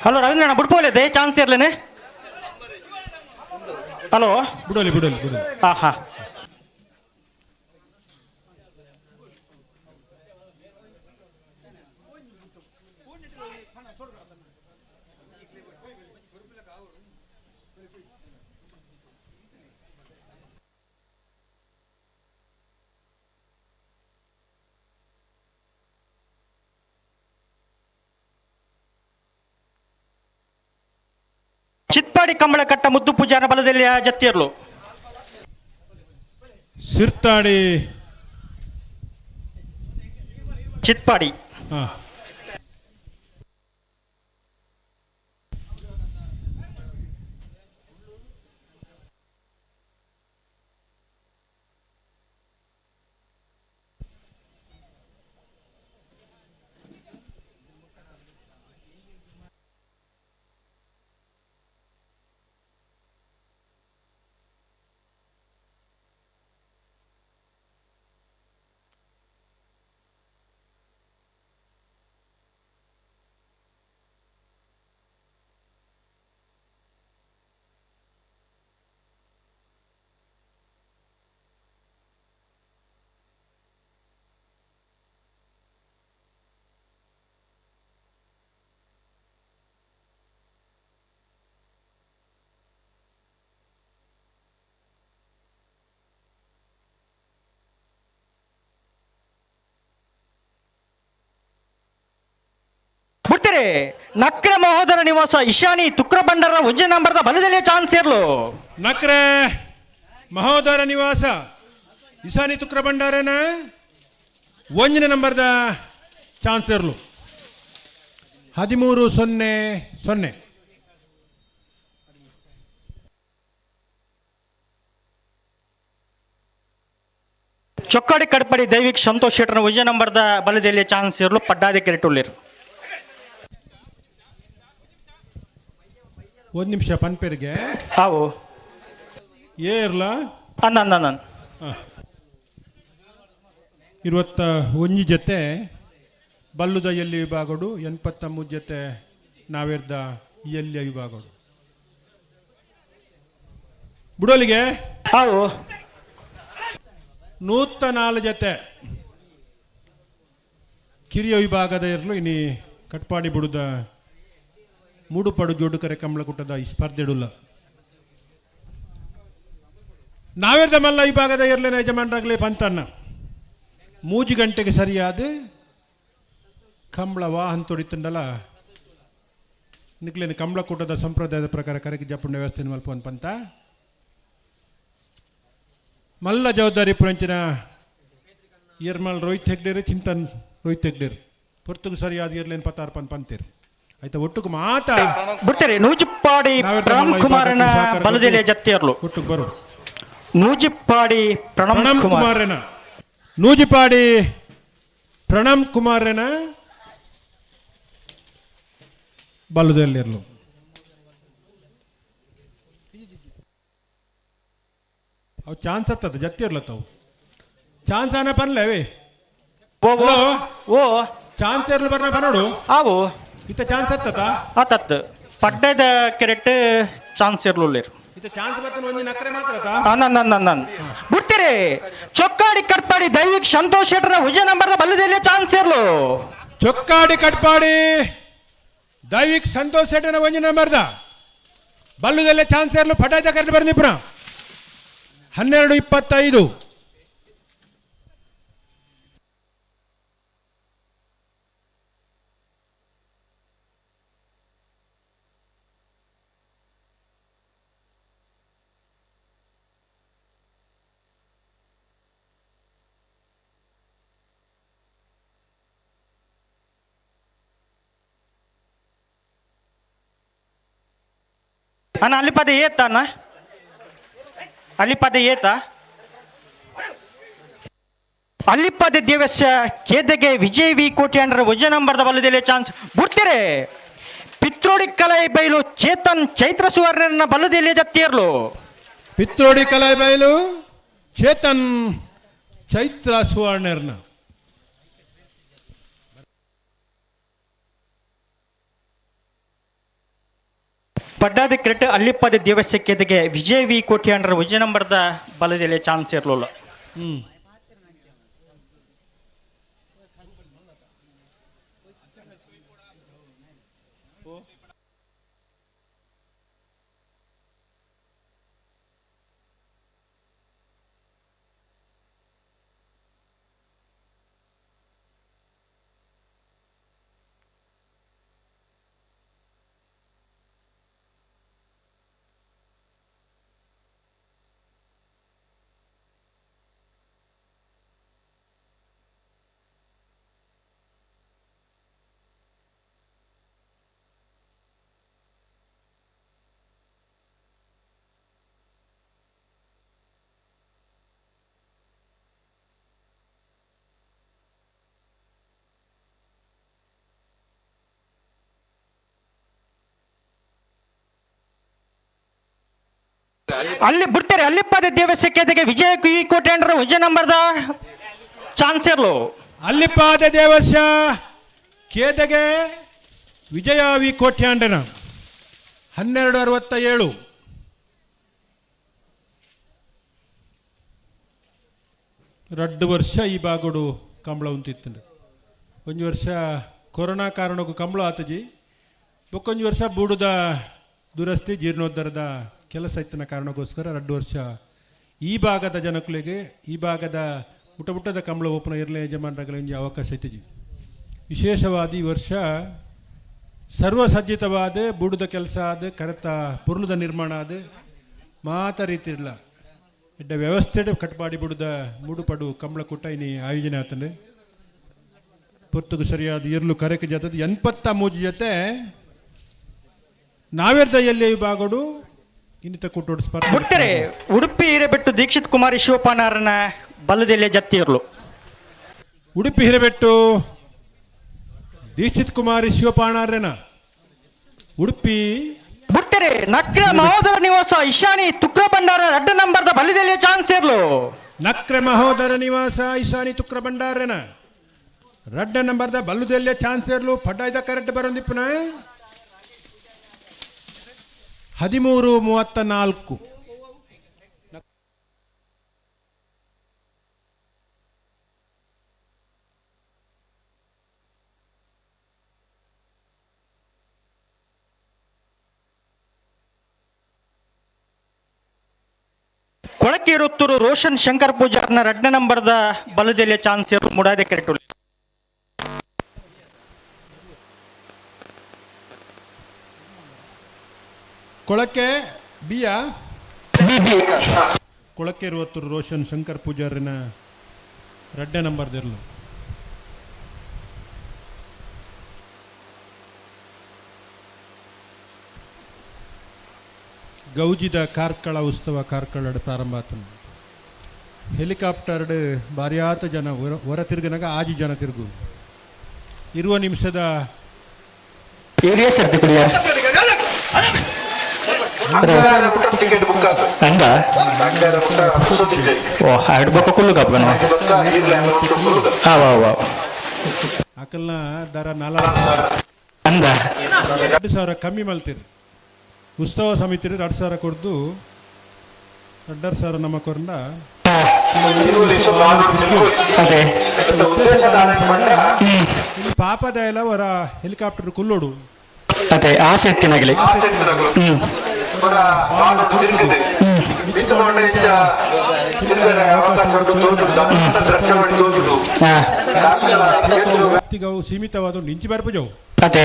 ಹಲೋ ರವೀಂದ್ರಣ್ಣ, ಬಿಡ್ಪೋಲೆ ಚಾನ್ಸ್ ಇರ್ಲೇನೆ. ಹಲೋ ಬಿಡೋಲಿ ಬಿಡೋಲಿ ಬಿಡೋಲಿ. ಹಾ ಹಾ. ಚಿತ್ಪಾಡಿ ಕಂಬಳ ಕಟ್ಟ ಮುದ್ದು ಪೂಜಾರ ಬಲದಲ್ಲಿ ಜತ್ತಿರ್ಲು. ಸಿರ್ತಾಡಿ ಚಿತ್ಪಾಡಿ. ಹಾ. ಬಿಡ್ತೀರಿ ನಕ್ರೆ ಮಹೋದರ ನಿವಾಸ ಇಶಾನಿ ತುಕ್ರ ಭಂಡಾರ ಒಂಜೆ ನಂಬರ್ದ ಬಲದಲ್ಲೇ ಚಾನ್ಸ್ ಇರ್ಲು. ನಕ್ರೆ ಮಹೋದರ ನಿವಾಸ ಇಶಾನಿ ತುಕ್ರ ಭಂಡಾರನ ಒಂದನೇ ನಂಬರ್ದ ಚಾನ್ಸ್ ಇರ್ಲು. 13-0-0. ಚೊಕ್ಕಾಡಿ ಕಡ್ಪಡಿ ದೈವಿಕ್ ಸಂತೋಷ್ ಶೆಟ್ಟರ್ನ ಒಂಜೆ ನಂಬರ್ದ ಬಲದಲ್ಲಿ ಚಾನ್ಸ್ ಇರ್ಲು ಪಡ್ಡಾದಿ ಕೆರೆಟುಳ್ಳಿರು. ಒಂದು ನಿಮಿಷ ಪನ್ಪೇರಿಗೆ. ಹಾವು ಏ ಇರ್ಲ ಅನ್ನ ಅನ್ನ ಅನ್ನ. 21 ಜೊತೆ ಬಲ್ಲುದ ಎಲ್ಲಿ ವಿಭಾಗಡು, 83 ಜೊತೆ ನಾವೇರ್ದ ಎಲ್ಲಿಯ ವಿಭಾಗಡು ಬಿಡೋಲಿಗೆ. ಹಾವು 104 ಜೊತೆ ಕಿರಿಯ ವಿಭಾಗದ ಇರಲು ಇನಿ ಕಟ್ಪಾಡಿ ಬಿಡುದ ಮೂಡುಪಡು ಜೋಡುಕರೆ ಕಂಬಳಕೂಟದ ಈ ಸ್ಪರ್ಧೆಡುಲ್ಲ. ನಾವೇರ್ದ ಮಲ್ಲ ಈ ಭಾಗದ ಎರ್ಲೆನ ಯಜಮಾನರಾಗಲೇ ಪಂತಣ್ಣ 3 ಗಂಟೆಗೆ ಸರಿಯಾದ ಕಂಬಳ ವಾಹನ ತೊಡಿತಂಡಲ ನಿಕ್ಲೇನು ಕಂಬಳಕೂಟದ ಸಂಪ್ರದಾಯದ ಪ್ರಕಾರ ಕರೆಗೆ ಜಪ್ಪುಂಡ ವ್ಯವಸ್ಥೆ ಮಲ್ಪುವನ್ ಪಂತ ಮಲ್ಲ ಜವಾಬ್ದಾರಿ ಪುರಂಚಿನ ಏರ್ಮಲ್ ರೋಹಿತ್ ಹೆಗ್ಡೇರು ಚಿಂತನ್ ರೋಹಿತ್ ಹೆಗ್ಡೇರು ಪೊರ್ತುಗು ಸರಿಯಾದ ಇರ್ಲೇನು ಪತ್ತಾರ ಪನ್ ಪಂತೀರ್ ಆಯ್ತಾ ಒಟ್ಟುಕು ಮಾತಾ ಬಿಡ್ತಾರೆ ನೂಜಿಪ್ಪಾಡಿ ಪ್ರಣಮ್ ಕುಮಾರನ ಬಲದೆಲೆ ಜತ್ತಿಯರ್ಲು ಒಟ್ಟುಕು ಬರು ನೂಜಿಪ್ಪಾಡಿ ಪ್ರಣಮ್ ಪ್ರಣಮ್ ಕುಮಾರ್ ಕುಮಾರನ ನೂಜಿಪಾಡಿ ಪ್ರಣಮ್ ಕುಮಾರನ ಬಲ್ಲದಲ್ಲಿರಲು ಅವು ಚಾನ್ಸ್ ಹತ್ತದ ಜತ್ತಿ ಇರ್ಲತ್ತವು ಚಾನ್ಸ್ ಆನ ಪನ್ಲೆ ಅವೇ ಓ ಹಲೋ ಓ ಚಾನ್ಸ್ ಇರ್ಲು ಬರ್ನ ಬರೋಡು ಆವು ಇತ್ತ ಚಾನ್ಸ್ ಹತ್ತತ ಆತತ್ ಪಡ್ಡದ ಕೆರೆಟ್ ಚಾನ್ಸ್ ಇರ್ಲಿಲ್ಲ ಇತ್ತ ಚಾನ್ಸ್ ಬರ್ತನ ಒಂಜಿ ನಕ್ರೆ ಮಾತ್ರ ನನ್ ಬಿಡ್ತೀರಿ ಚೊಕ್ಕಾಡಿ ಕಟ್ಪಾಡಿ ದೈವಿಕ್ ಸಂತೋಷ್ ಶೆಟ್ಟರ ವಿಜಯ ನಂಬರ್ದ ಬಲ್ಲದಲ್ಲೇ ಚಾನ್ಸ್ ಇರ್ಲು ಚೊಕ್ಕಾಡಿ ಕಟ್ಪಾಡಿ ದೈವಿಕ್ ಸಂತೋಷ್ ಶೆಟ್ಟನ ಒಂಜಿ ನಂಬರ್ದ ಬಲ್ಲುದಲ್ಲೇ ಚಾನ್ಸ್ ಇರ್ಲು ಪಟಾಯ್ತ ಕರೆದು ಬರ್ನಿ ಪುನಃ 12:25. ಅಣ್ಣ ಅಲ್ಲಿ ಪದ ಏತ ಅಣ್ಣ ಅಲ್ಲಿ ಪದ ಏತ ಅಲ್ಲಿಪ್ಪದ ದೇವಸ್ಯ ಕೇದಗೆ ವಿಜಯ್ ವಿ ಕೋಟಿ ಅಂಡ್ರ ವಿಜಯ ನಂಬರ್ದ ಬಲ್ಲದಲ್ಲೇ ಚಾನ್ಸ್ ಬಿಡ್ತೀರಿ ಪಿತ್ರೋಡಿ ಕಲೈ ಬೈಲು ಚೇತನ್ ಚೈತ್ರ ಸುವರ್ಣನ ಬಲ್ಲದಲ್ಲೇ ಜತ್ತಿಯರ್ಲು ಪಿತ್ರೋಡಿ ಕಲಾಯಿ ಬೈಲು ಚೇತನ್ ಚೈತ್ರ ಸುವರ್ಣರ್ನ ಪಡ್ಡಾದ ಕ್ರೆಟ್ ಅಲ್ಲಿಪ್ಪದ ದೇವಸ್ಯ ಕೇದಗೆ ವಿಜಯ್ ವಿ ಕೋಟಿ ಅಂಡ್ರ ವಿಜಯ ನಂಬರ್ದ ಬಲದಲ್ಲೇ ಚಾನ್ಸ್ ಇರಲಿಲ್ಲ. ಹ್ಮ್ ಅಲ್ಲಿ ಬಿಡ್ತಾರೆ ಅಲ್ಲಿಪ್ಪದ ದೇವಸ್ಯ ಕೇದಗೆ ವಿಜಯ ವಿ ಕೋಟಿ ಅಂಡ್ರ ವಿಜಯ ನಂಬರ್ದ ಚಾನ್ಸ್ ಇರ್ಲು. ಅಲ್ಲಿಪಾದ ದೇವಸ್ಯ ಕೇದಗೆ ವಿಜಯ ವಿ ಕೋಟ್ಯಾಂಡನ 12:67. ರಡ್ಡು ವರ್ಷ ಈ ಬಾಗೋಡು ಕಂಬಳ ಉಂತಿತ್ತು. ಒಂಜಿ ವರ್ಷ ಕೊರೋನಾ ಕಾರಣಕ್ಕೂ ಕಂಬಳ ಆತಜಿ, ಬೊಕ್ಕೊಂಜಿ ವರ್ಷ ಬೂಡುದ ದುರಸ್ತಿ ಜೀರ್ಣೋದ್ಧಾರದ ಕೆಲಸ ಇತ್ತಿನ ಕಾರಣಕ್ಕೋಸ್ಕರ 2 ವರ್ಷ ಈ ಭಾಗದ ಜನಕ್ಕಳಿಗೆ ಈ ಭಾಗದ ಪುಟ್ಟ ಪುಟ್ಟದ ಕಂಬಳ ಓಪನ ಇರಲಿ ಯಜಮಾನರಾಗಲಿ ಒಂಜಿ ಅವಕಾಶ ಇತ್ತಿಜಿ. ವಿಶೇಷವಾದ ಈ ವರ್ಷ ಸರ್ವಸಜ್ಜಿತವಾದ ಬೂಡುದ ಕೆಲಸ ಆದ ಕರೆತ ಪುರುಳದ ನಿರ್ಮಾಣ ಆದ ಮಾತ ರೀತಿ ಇರಲ್ಲ ಎಡ್ಡ ವ್ಯವಸ್ಥೆ ಕಟ್ಪಾಡಿ ಬುಡುದ ಮೂಡುಪಡು ಕಂಬಳಕೂಟ ಇನಿ ಆಯೋಜನೆ ಆತಂದೆ. ಪೊರ್ತುಗು ಸರಿಯಾದ ಇರ್ಲು ಕರೆಕ ಜೊತೆ 83 ಜೊತೆ ನಾವೇರ್ದ ಎಲ್ಲಿ ವಿಭಾಗಡು ಇನ್ನಿತ ಕೂಟೋಡು ಸ್ಪರ್ಧೆ ಬಿಡ್ತಾರೆ ಉಡುಪಿ ಹಿರೇಬೆಟ್ಟು ದೀಕ್ಷಿತ್ ಕುಮಾರಿ ಶಿವಪ್ಪನಾರನ ಬಲ್ಲದಲ್ಲೇ ಜತ್ತಿ ಇರ್ಲು. ಉಡುಪಿ ಹಿರೇಬೆಟ್ಟು ದೀಕ್ಷಿತ್ ಕುಮಾರಿ ಶಿವಪಾಣಾರ್ಯನ ಉಡುಪಿ ಬಿಡ್ತಾರೆ ನಕ್ರ ಮಹೋದರ ನಿವಾಸ ಇಶಾನಿ ತುಕ್ರ ಭಂಡಾರ 2 ನಂಬರ್ದ ಬಲ್ಲದಲ್ಲೇ ಚಾನ್ಸ್ ಇರ್ಲು. ನಕ್ರೆ ಮಹೋದರ ನಿವಾಸ ಇಶಾನಿ ತುಕ್ರ ಭಂಡಾರನ 2 ನಂಬರ್ದ ಬಲ್ಲುದಲ್ಲೇ ಚಾನ್ಸ್ ಇರ್ಲು ಪಡ್ಡಾಯ್ದ ಕರೆಕ್ಟ್ ಬರೋದಿಪ್ಪನ 13:34. ಕೊಳಕೇರುತ್ತೂರು ರೋಷನ್ ಶಂಕರ್ ಪೂಜಾರ್ನ ರಡ್ಡ ನಂಬರ್ದ ಬಲದೆಲೆ ಚಾನ್ಸ್ ಮುಡಾದೆ ಕೆರೆಟು. ಕೊಳಕೆ ಬಿಯಾ ಕೊಳಕೆ ಇರುವತ್ತೂರು ರೋಷನ್ ಶಂಕರ್ ಪೂಜಾರಿನ ರಡ್ಡೆ ನಂಬರ್ದಿರಲು. ಗೌಜಿದ ಕಾರ್ಕಳ ಉತ್ಸವ ಕಾರ್ಕಳಡ್ ಪ್ರಾರಂಭ ಆತನು. ಹೆಲಿಕಾಪ್ಟರ್ಡ್ ಬಾರ್ಯಾತ ಜನ ಹೊರ ತಿರುಗನಾಗ ಆಜಿ ಜನ ತಿರುಗು ಇರುವ ನಿಮಿಷದ ಏರಿಯಾ ಸರ್ತಿ ಕುಡಿಯ ಅಂದ ಓ ಎರಡು ಬೊಕ್ಕ ಕುಲ್ಲು ಕಪ್ಪನು. ಹಾ ವಾ ವಾ. ಅಕಲ್ನ ದರ ನಾಲ ಅಂದ 2000 ಕಮ್ಮಿ ಮಲ್ತೀರಿ. ಉತ್ಸವ ಸಮಿತಿ 2000 ಕೊಡ್ದು 2500 ನಮ್ಮ ಕೊರಂಡ. ಅದೇ. ಇಲ್ಲಿ ಪಾಪದ ಎಲ್ಲ ಹೊರ ಹೆಲಿಕಾಪ್ಟರ್ ಕುಲ್ಲೋಡು. ಅದೇ ಆಸೆ ಎತ್ತಿನಾಗಲಿ. ಅವು ಸೀಮಿತವಾದ ನಿಂಚಿ ಬರ್ಪುಜವು. ಅದೇ.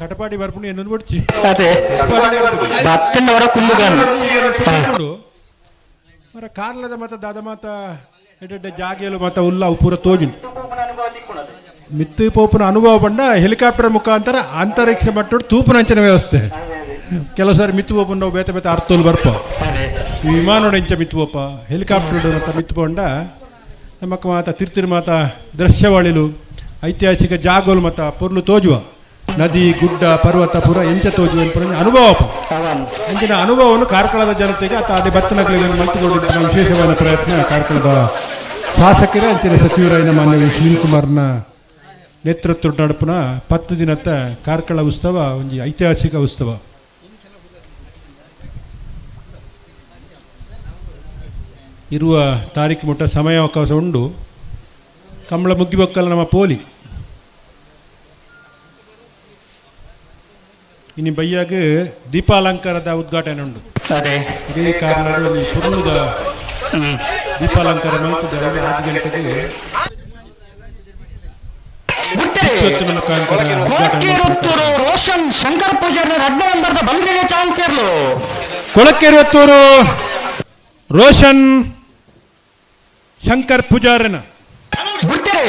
ಕಟಪಾಡಿ ಬರ್ಪುಂಡು ಎನ್ನೊಂದು ಬಿಡ್ಚಿ. ಅದೇ ಬತ್ತಿನ ಹೊರ ಕುಲ್ಲುಗಾನು. ಮರ ಕಾರ್ಲದ ಮತ ದಾದ ಮಾತ ಎಡ್ಡೆ ಜಾಗೆಲು ಮತ ಉಲ್ಲ ಅವು ಪೂರ ತೋಜಿನ ಮಿತ್ತು ಪೋಪುನ ಅನುಭವ ಬಂಡ ಹೆಲಿಕಾಪ್ಟರ್ ಮುಖಾಂತರ ಅಂತರಿಕ್ಷ ಮಟ್ಟದ ತೂಪುನಂಚಿನ ವ್ಯವಸ್ಥೆ. ಕೆಲವು ಸಾರಿ ಮಿತ್ತು ಪೋಪುನ ನಾವು ಬೇತೆ ಬೇತೆ ಅರ್ಥೋಲು ಬರ್ಪ. ಈ ವಿಮಾನೋಡ ಇಂಚ ಮಿತ್ತು ಪೋಪ ಹೆಲಿಕಾಪ್ಟರ್ ಮತ್ತ ಮಿತ್ತು ಪೋಂಡ ನಮ್ಮಕ್ಕ ಮಾತ ತಿರ್ತಿರು ಮಾತ ದೃಶ್ಯವಾಳಿಲು ಐತಿಹಾಸಿಕ ಜಾಗೋಲು ಮತ ಪೊರ್ಲು ತೋಜುವ ನದಿ ಗುಡ್ಡ ಪರ್ವತ ಪುರ ಎಂಚ ತೋಜುವ ಅನುಭವ ಅಂಚಿನ ಅನುಭವವನ್ನು ಕಾರ್ಕಳದ ಜನತೆಗೆ ಅಥವಾ ಅದೇ ಬತ್ತನಗಳಿಗೆ ಮಂತುಕೊಂಡಿದ್ದ ವಿಶೇಷವಾದ ಪ್ರಯತ್ನ ಕಾರ್ಕಳದ ಶಾಸಕರೇ ಅಂಚಿನ ಸಚಿವರಾಯಿನ ಮಾನ್ಯ ಸುನೀಲ್ ಕುಮಾರ್ನ ನೇತೃತ್ವ ನಡಪುನ 10 ದಿನದ ಕಾರ್ಕಳ ಉತ್ಸವ ಒಂದು ಐತಿಹಾಸಿಕ ಉತ್ಸವ. ಇರುವ ತಾರೀಕು ಮುಟ್ಟ ಸಮಯಾವಕಾಶ ಉಂಡು. ಕಂಬಳ ಮುಗ್ಗಿಬೊಕ್ಕಲ್ಲ ನಮ್ಮ ಪೋಲಿ ಇನ್ನು ಬಯ್ಯಾಗ ದೀಪಾಲಂಕಾರದ ಉದ್ಘಾಟನೆ ಉಂಡು. ಅದೇ. ಇಡೀ ಕಾರ್ನಾಡು ಪುರ್ಲುದ ದೀಪಾಲಂಕಾರ ಮಾಡ್ತಿದ್ದ 5 ಗಂಟೆಗೆ ಮುಖಾಂತರ ಕೊಳಕೇರುತ್ತೂರು ರೋಷನ್ ಶಂಕರ್ ಪೂಜಾರ್ನ ರಡ್ಡ ನಂಬರ್ದ ಬಲದೆಲೆ ಚಾನ್ಸ್ ಇರ್ಲು. ಕೊಳಕೆರುವತ್ತೂರು ರೋಷನ್ ಶಂಕರ್ ಪೂಜಾರನ ಬಿಡ್ತಾರೆ.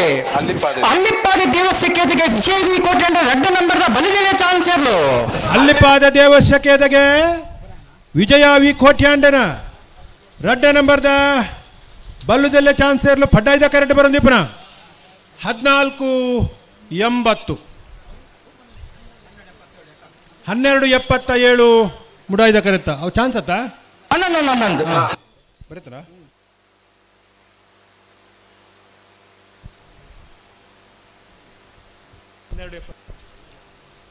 ಅಲ್ಲಿಪ್ಪಾದ ದೇವಸ್ಥಾನಕ್ಕೆ ವಿಜಯ ಕೋಟೆ ರಡ್ಡ ನಂಬರ್ದ ಬಲದೆಲೆ ಚಾನ್ಸ್ ಇರ್ಲು. ಅಲ್ಲಿಪಾದ ದೇವಸ್ಥಾನಕ್ಕೆ ವಿಜಯ ವಿ ಕೋಟ್ಯಾಂಡನ ರಡ್ಡ ನಂಬರ್ದ ಬಲ್ಲುದೆಲ್ಲ ಚಾನ್ಸ್ ಇರಲು ಪಡ್ಡಾಯ್ದ ಕರೆಕ್ಟ್ ಬರೋದೀಪನ 14.80 12.77 ಮುಡಾಯ್ದ ಕರೆಕ್ತ ಅವು ಚಾನ್ಸ್ ಅತ್ತ 11 ಬರೀತಾರ.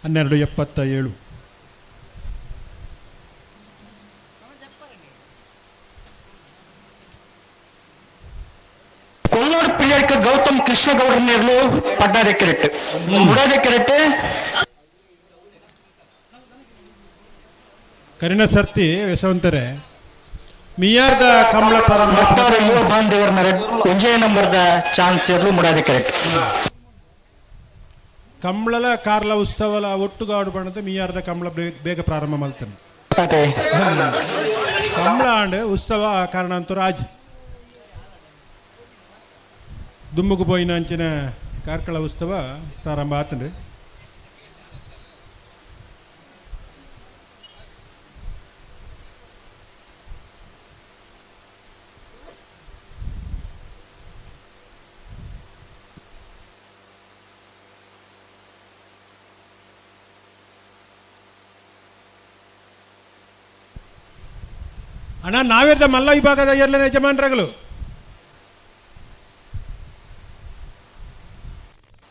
12.77. ಕೊಲ್ಲೋಡು ಪಿಳ್ಯರ್ಕ ಗೌತಮ್ ಕೃಷ್ಣಗೌಡರ ನೇರ್ಲು ಪಡ್ಡಾದೆ ಕೆರೆಟ್ ಮುಡಾದೆ ಕೆರೆಟ್. ಕರಿಣ ಸರ್ತಿ ಯಶವಂತರೆ ಮಿಯಾರ್ದ ಕಂಬಳ ಪ್ರಾರಂಭ ಮತ್ತಾರು ಯುವ ಬಾಂಧವರ ಒಂಜೇ ನಂಬರ್ದ ಚಾನ್ಸ್ ಇರ್ಲು ಮುಡಾದೆ ಕೆರೆಟ್. ಕಂಬಳಲ ಕಾರ್ಲ ಉತ್ಸವಲ ಒಟ್ಟುಗಾಡು ಬಣ್ಣದ ಮಿಯಾರ್ದ ಕಂಬಳ ಬೇಗ ಪ್ರಾರಂಭ ಮಾಡ್ತಾನೆ. ಅದೇ. ಕಂಬಳ ಆಂಡ್ ಉತ್ಸವ ಕಾರಣಾಂತರ ಆಜಿ ದುಮ್ಮುಗು ಪೋಯಿನ ಅಂಚಿನ ಕಾರ್ಕಳ ಉತ್ಸವ ಪ್ರಾರಂಭ ಆತಂಡ್ರಿ. ಅಣ್ಣ ನಾವೇರ್ದ ಮಲ್ಲ ವಿಭಾಗದ ಎರ್ಲನ ಯಜಮಾನ್ರಗಳು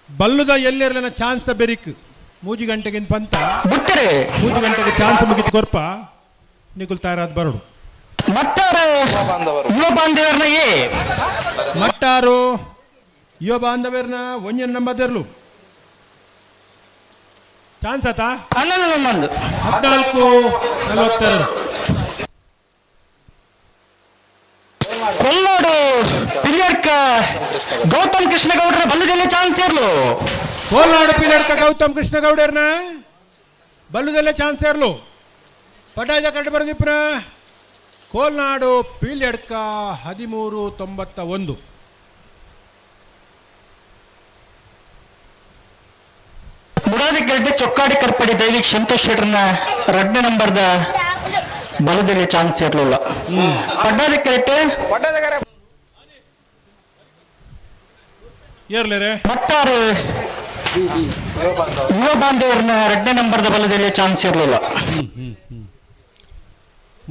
ಬಲ್ಲುದ ಎಲ್ಲೆರ್ಲನ ಚಾನ್ಸ್ the ಬೆರಿಕ್ ಮೂಜಿ ಗಂಟೆಗೆ ಪಂತ ಬಿಡ್ತಾರೆ. ಮೂಜಿ ಗಂಟೆಗೆ ಚಾನ್ಸ್ ಮುಗಿತು ಕೊರ್ಪ ನಿಕುಲ್ ತಯಾರಾದ ಬರೋಡು. ಮಟ್ಟಾರು ಯುವ ಬಾಂಧವರನ್ನ ಎ ಮಟ್ಟಾರು ಯುವ ಬಾಂಧವರ್ನ ಒಂಜನ್ ನಂಬದೆರ್ಲು ಚಾನ್ಸ್ ಆತ 11 14:42. ಕೊಲ್ಲೋಡು ಪಿಲಿಯಡ್ಕ ಗೌತಮ್ ಕೃಷ್ಣಗೌಡರ ಬಲ್ಲದಲ್ಲಿ ಚಾನ್ಸ್ ಇರ್ಲು. ಕೋಲ್ನಾಡು ಪಿಲಿಯಡ್ಕ ಗೌತಮ್ ಕೃಷ್ಣಗೌಡರ್ನ ಬಲ್ಲದಲ್ಲೇ ಚಾನ್ಸ್ ಇರ್ಲು. ಪಟಾಜ ಕರೆಕ್ಟ್ ಬರದಿಪ್ಪನ ಕೋಲ್ನಾಡು ಪೀಲ್ಯಡ್ಕ 13.91. ಮುಡಾದಿಗಡ್ಡೆ ಚೊಕ್ಕಾಡಿ ಕರ್ಪಡಿ ದೈವಿಕ್ ಸಂತೋಷ್ ಶೆಟ್ಟರ್ನ ರಡ್ಡ ನಂಬರ್ದ ಬಲದಲ್ಲಿ ಚಾನ್ಸ್ ಇರಲಿಲ್ಲ. ಪಡ್ಡಾದಿಕ್ಕರೆಟ್ಟೆ ಏರ್ಲೇರೆ ಮಟ್ಟಾರು ಯುವ ಬಾಂಧವರನ್ನ ರಡ್ಡ ನಂಬರ್ದ ಬಲದಲ್ಲಿ ಚಾನ್ಸ್ ಇರಲಿಲ್ಲ.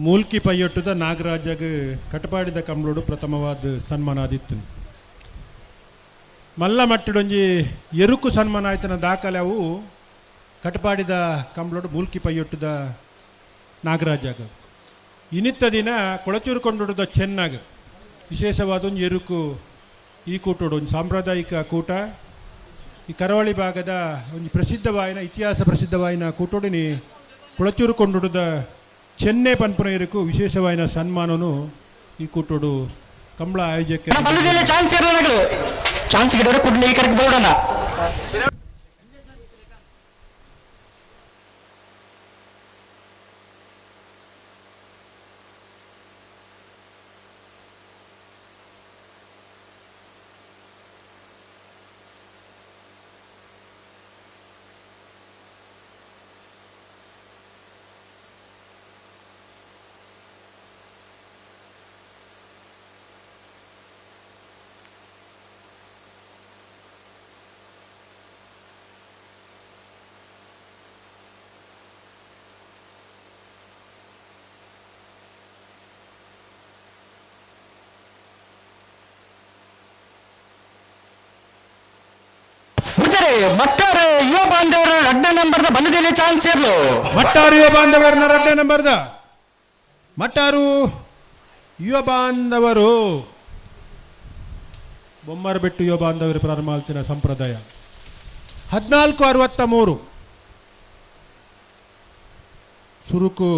ಮೂಲ್ಕಿ ಪೈಯೊಟ್ಟುದ ನಾಗರಾಜಗ್ ಕಟಪಾಡಿದ ಕಂಬ್ಳೋಡು ಪ್ರಥಮವಾದ ಸನ್ಮಾನ ಆದಿತ್ತು. ಮಲ್ಲ ಮಟ್ಟಡೊಂಜಿ ಎರುಕು ಸನ್ಮಾನ ಆಯ್ತನ ದಾಖಲೆ ಅವು ಕಟಪಾಡಿದ ಕಂಬ್ಳೋಡು ಮೂಲ್ಕಿ ಪೈಯೊಟ್ಟುದ ನಾಗರಾಜಾಗ. ಇನಿತ್ತ ದಿನ ಕೊಳಚೂರು ಕೊಂಡೊಡುದ ಚೆನ್ನಾಗ ವಿಶೇಷವಾದ ಒಂದು ಎರುಕು ಈ ಕೂಟೋಡು ಒಂದು ಸಾಂಪ್ರದಾಯಿಕ ಕೂಟ. ಈ ಕರಾವಳಿ ಭಾಗದ ಒಂದು ಪ್ರಸಿದ್ಧವಾಯಿನ ಇತಿಹಾಸ ಪ್ರಸಿದ್ಧವಾಯಿನ ಕೂಟೋಡಿನಿ ಕೊಳಚೂರು ಕೊಂಡೊಡುದ ಚೆನ್ನೆ ಪನ್ಪುನ ಎರುಕು ವಿಶೇಷವಾಯಿನ ಸನ್ಮಾನನು ಈ ಕೂಟೋಡು ಕಂಬಳ ಆಯೋಜಕ ಬಲದಲ್ಲಿ ಚಾನ್ಸ್ ಇರಲಿಲ್ಲ. ಚಾನ್ಸ್ ಗಿಡರು ಕುಡ್ಲಿ ಈ ಕಡೆಗೆ ಬೋಡೋಣ. ಮಟ್ಟಾರು ಯುವ ಬಾಂಧವರು ರಡ್ಡ ನಂಬರ್ದ ಬಲದಲ್ಲಿ ಚಾನ್ಸ್ ಇರ್ಲು. ಮಟ್ಟಾರು ಯುವ ಬಾಂಧವರನ್ನ ರಡ್ಡ ನಂಬರ್ದ ಮಟ್ಟಾರು ಯುವ ಬಾಂಧವರು ಬೊಮ್ಮರ ಬೆಟ್ಟು ಯುವ ಬಾಂಧವರು ಪ್ರಾರಂಭ ಆಲ್ತಿನ ಸಂಪ್ರದಾಯ 14.63. ಸುರುಕು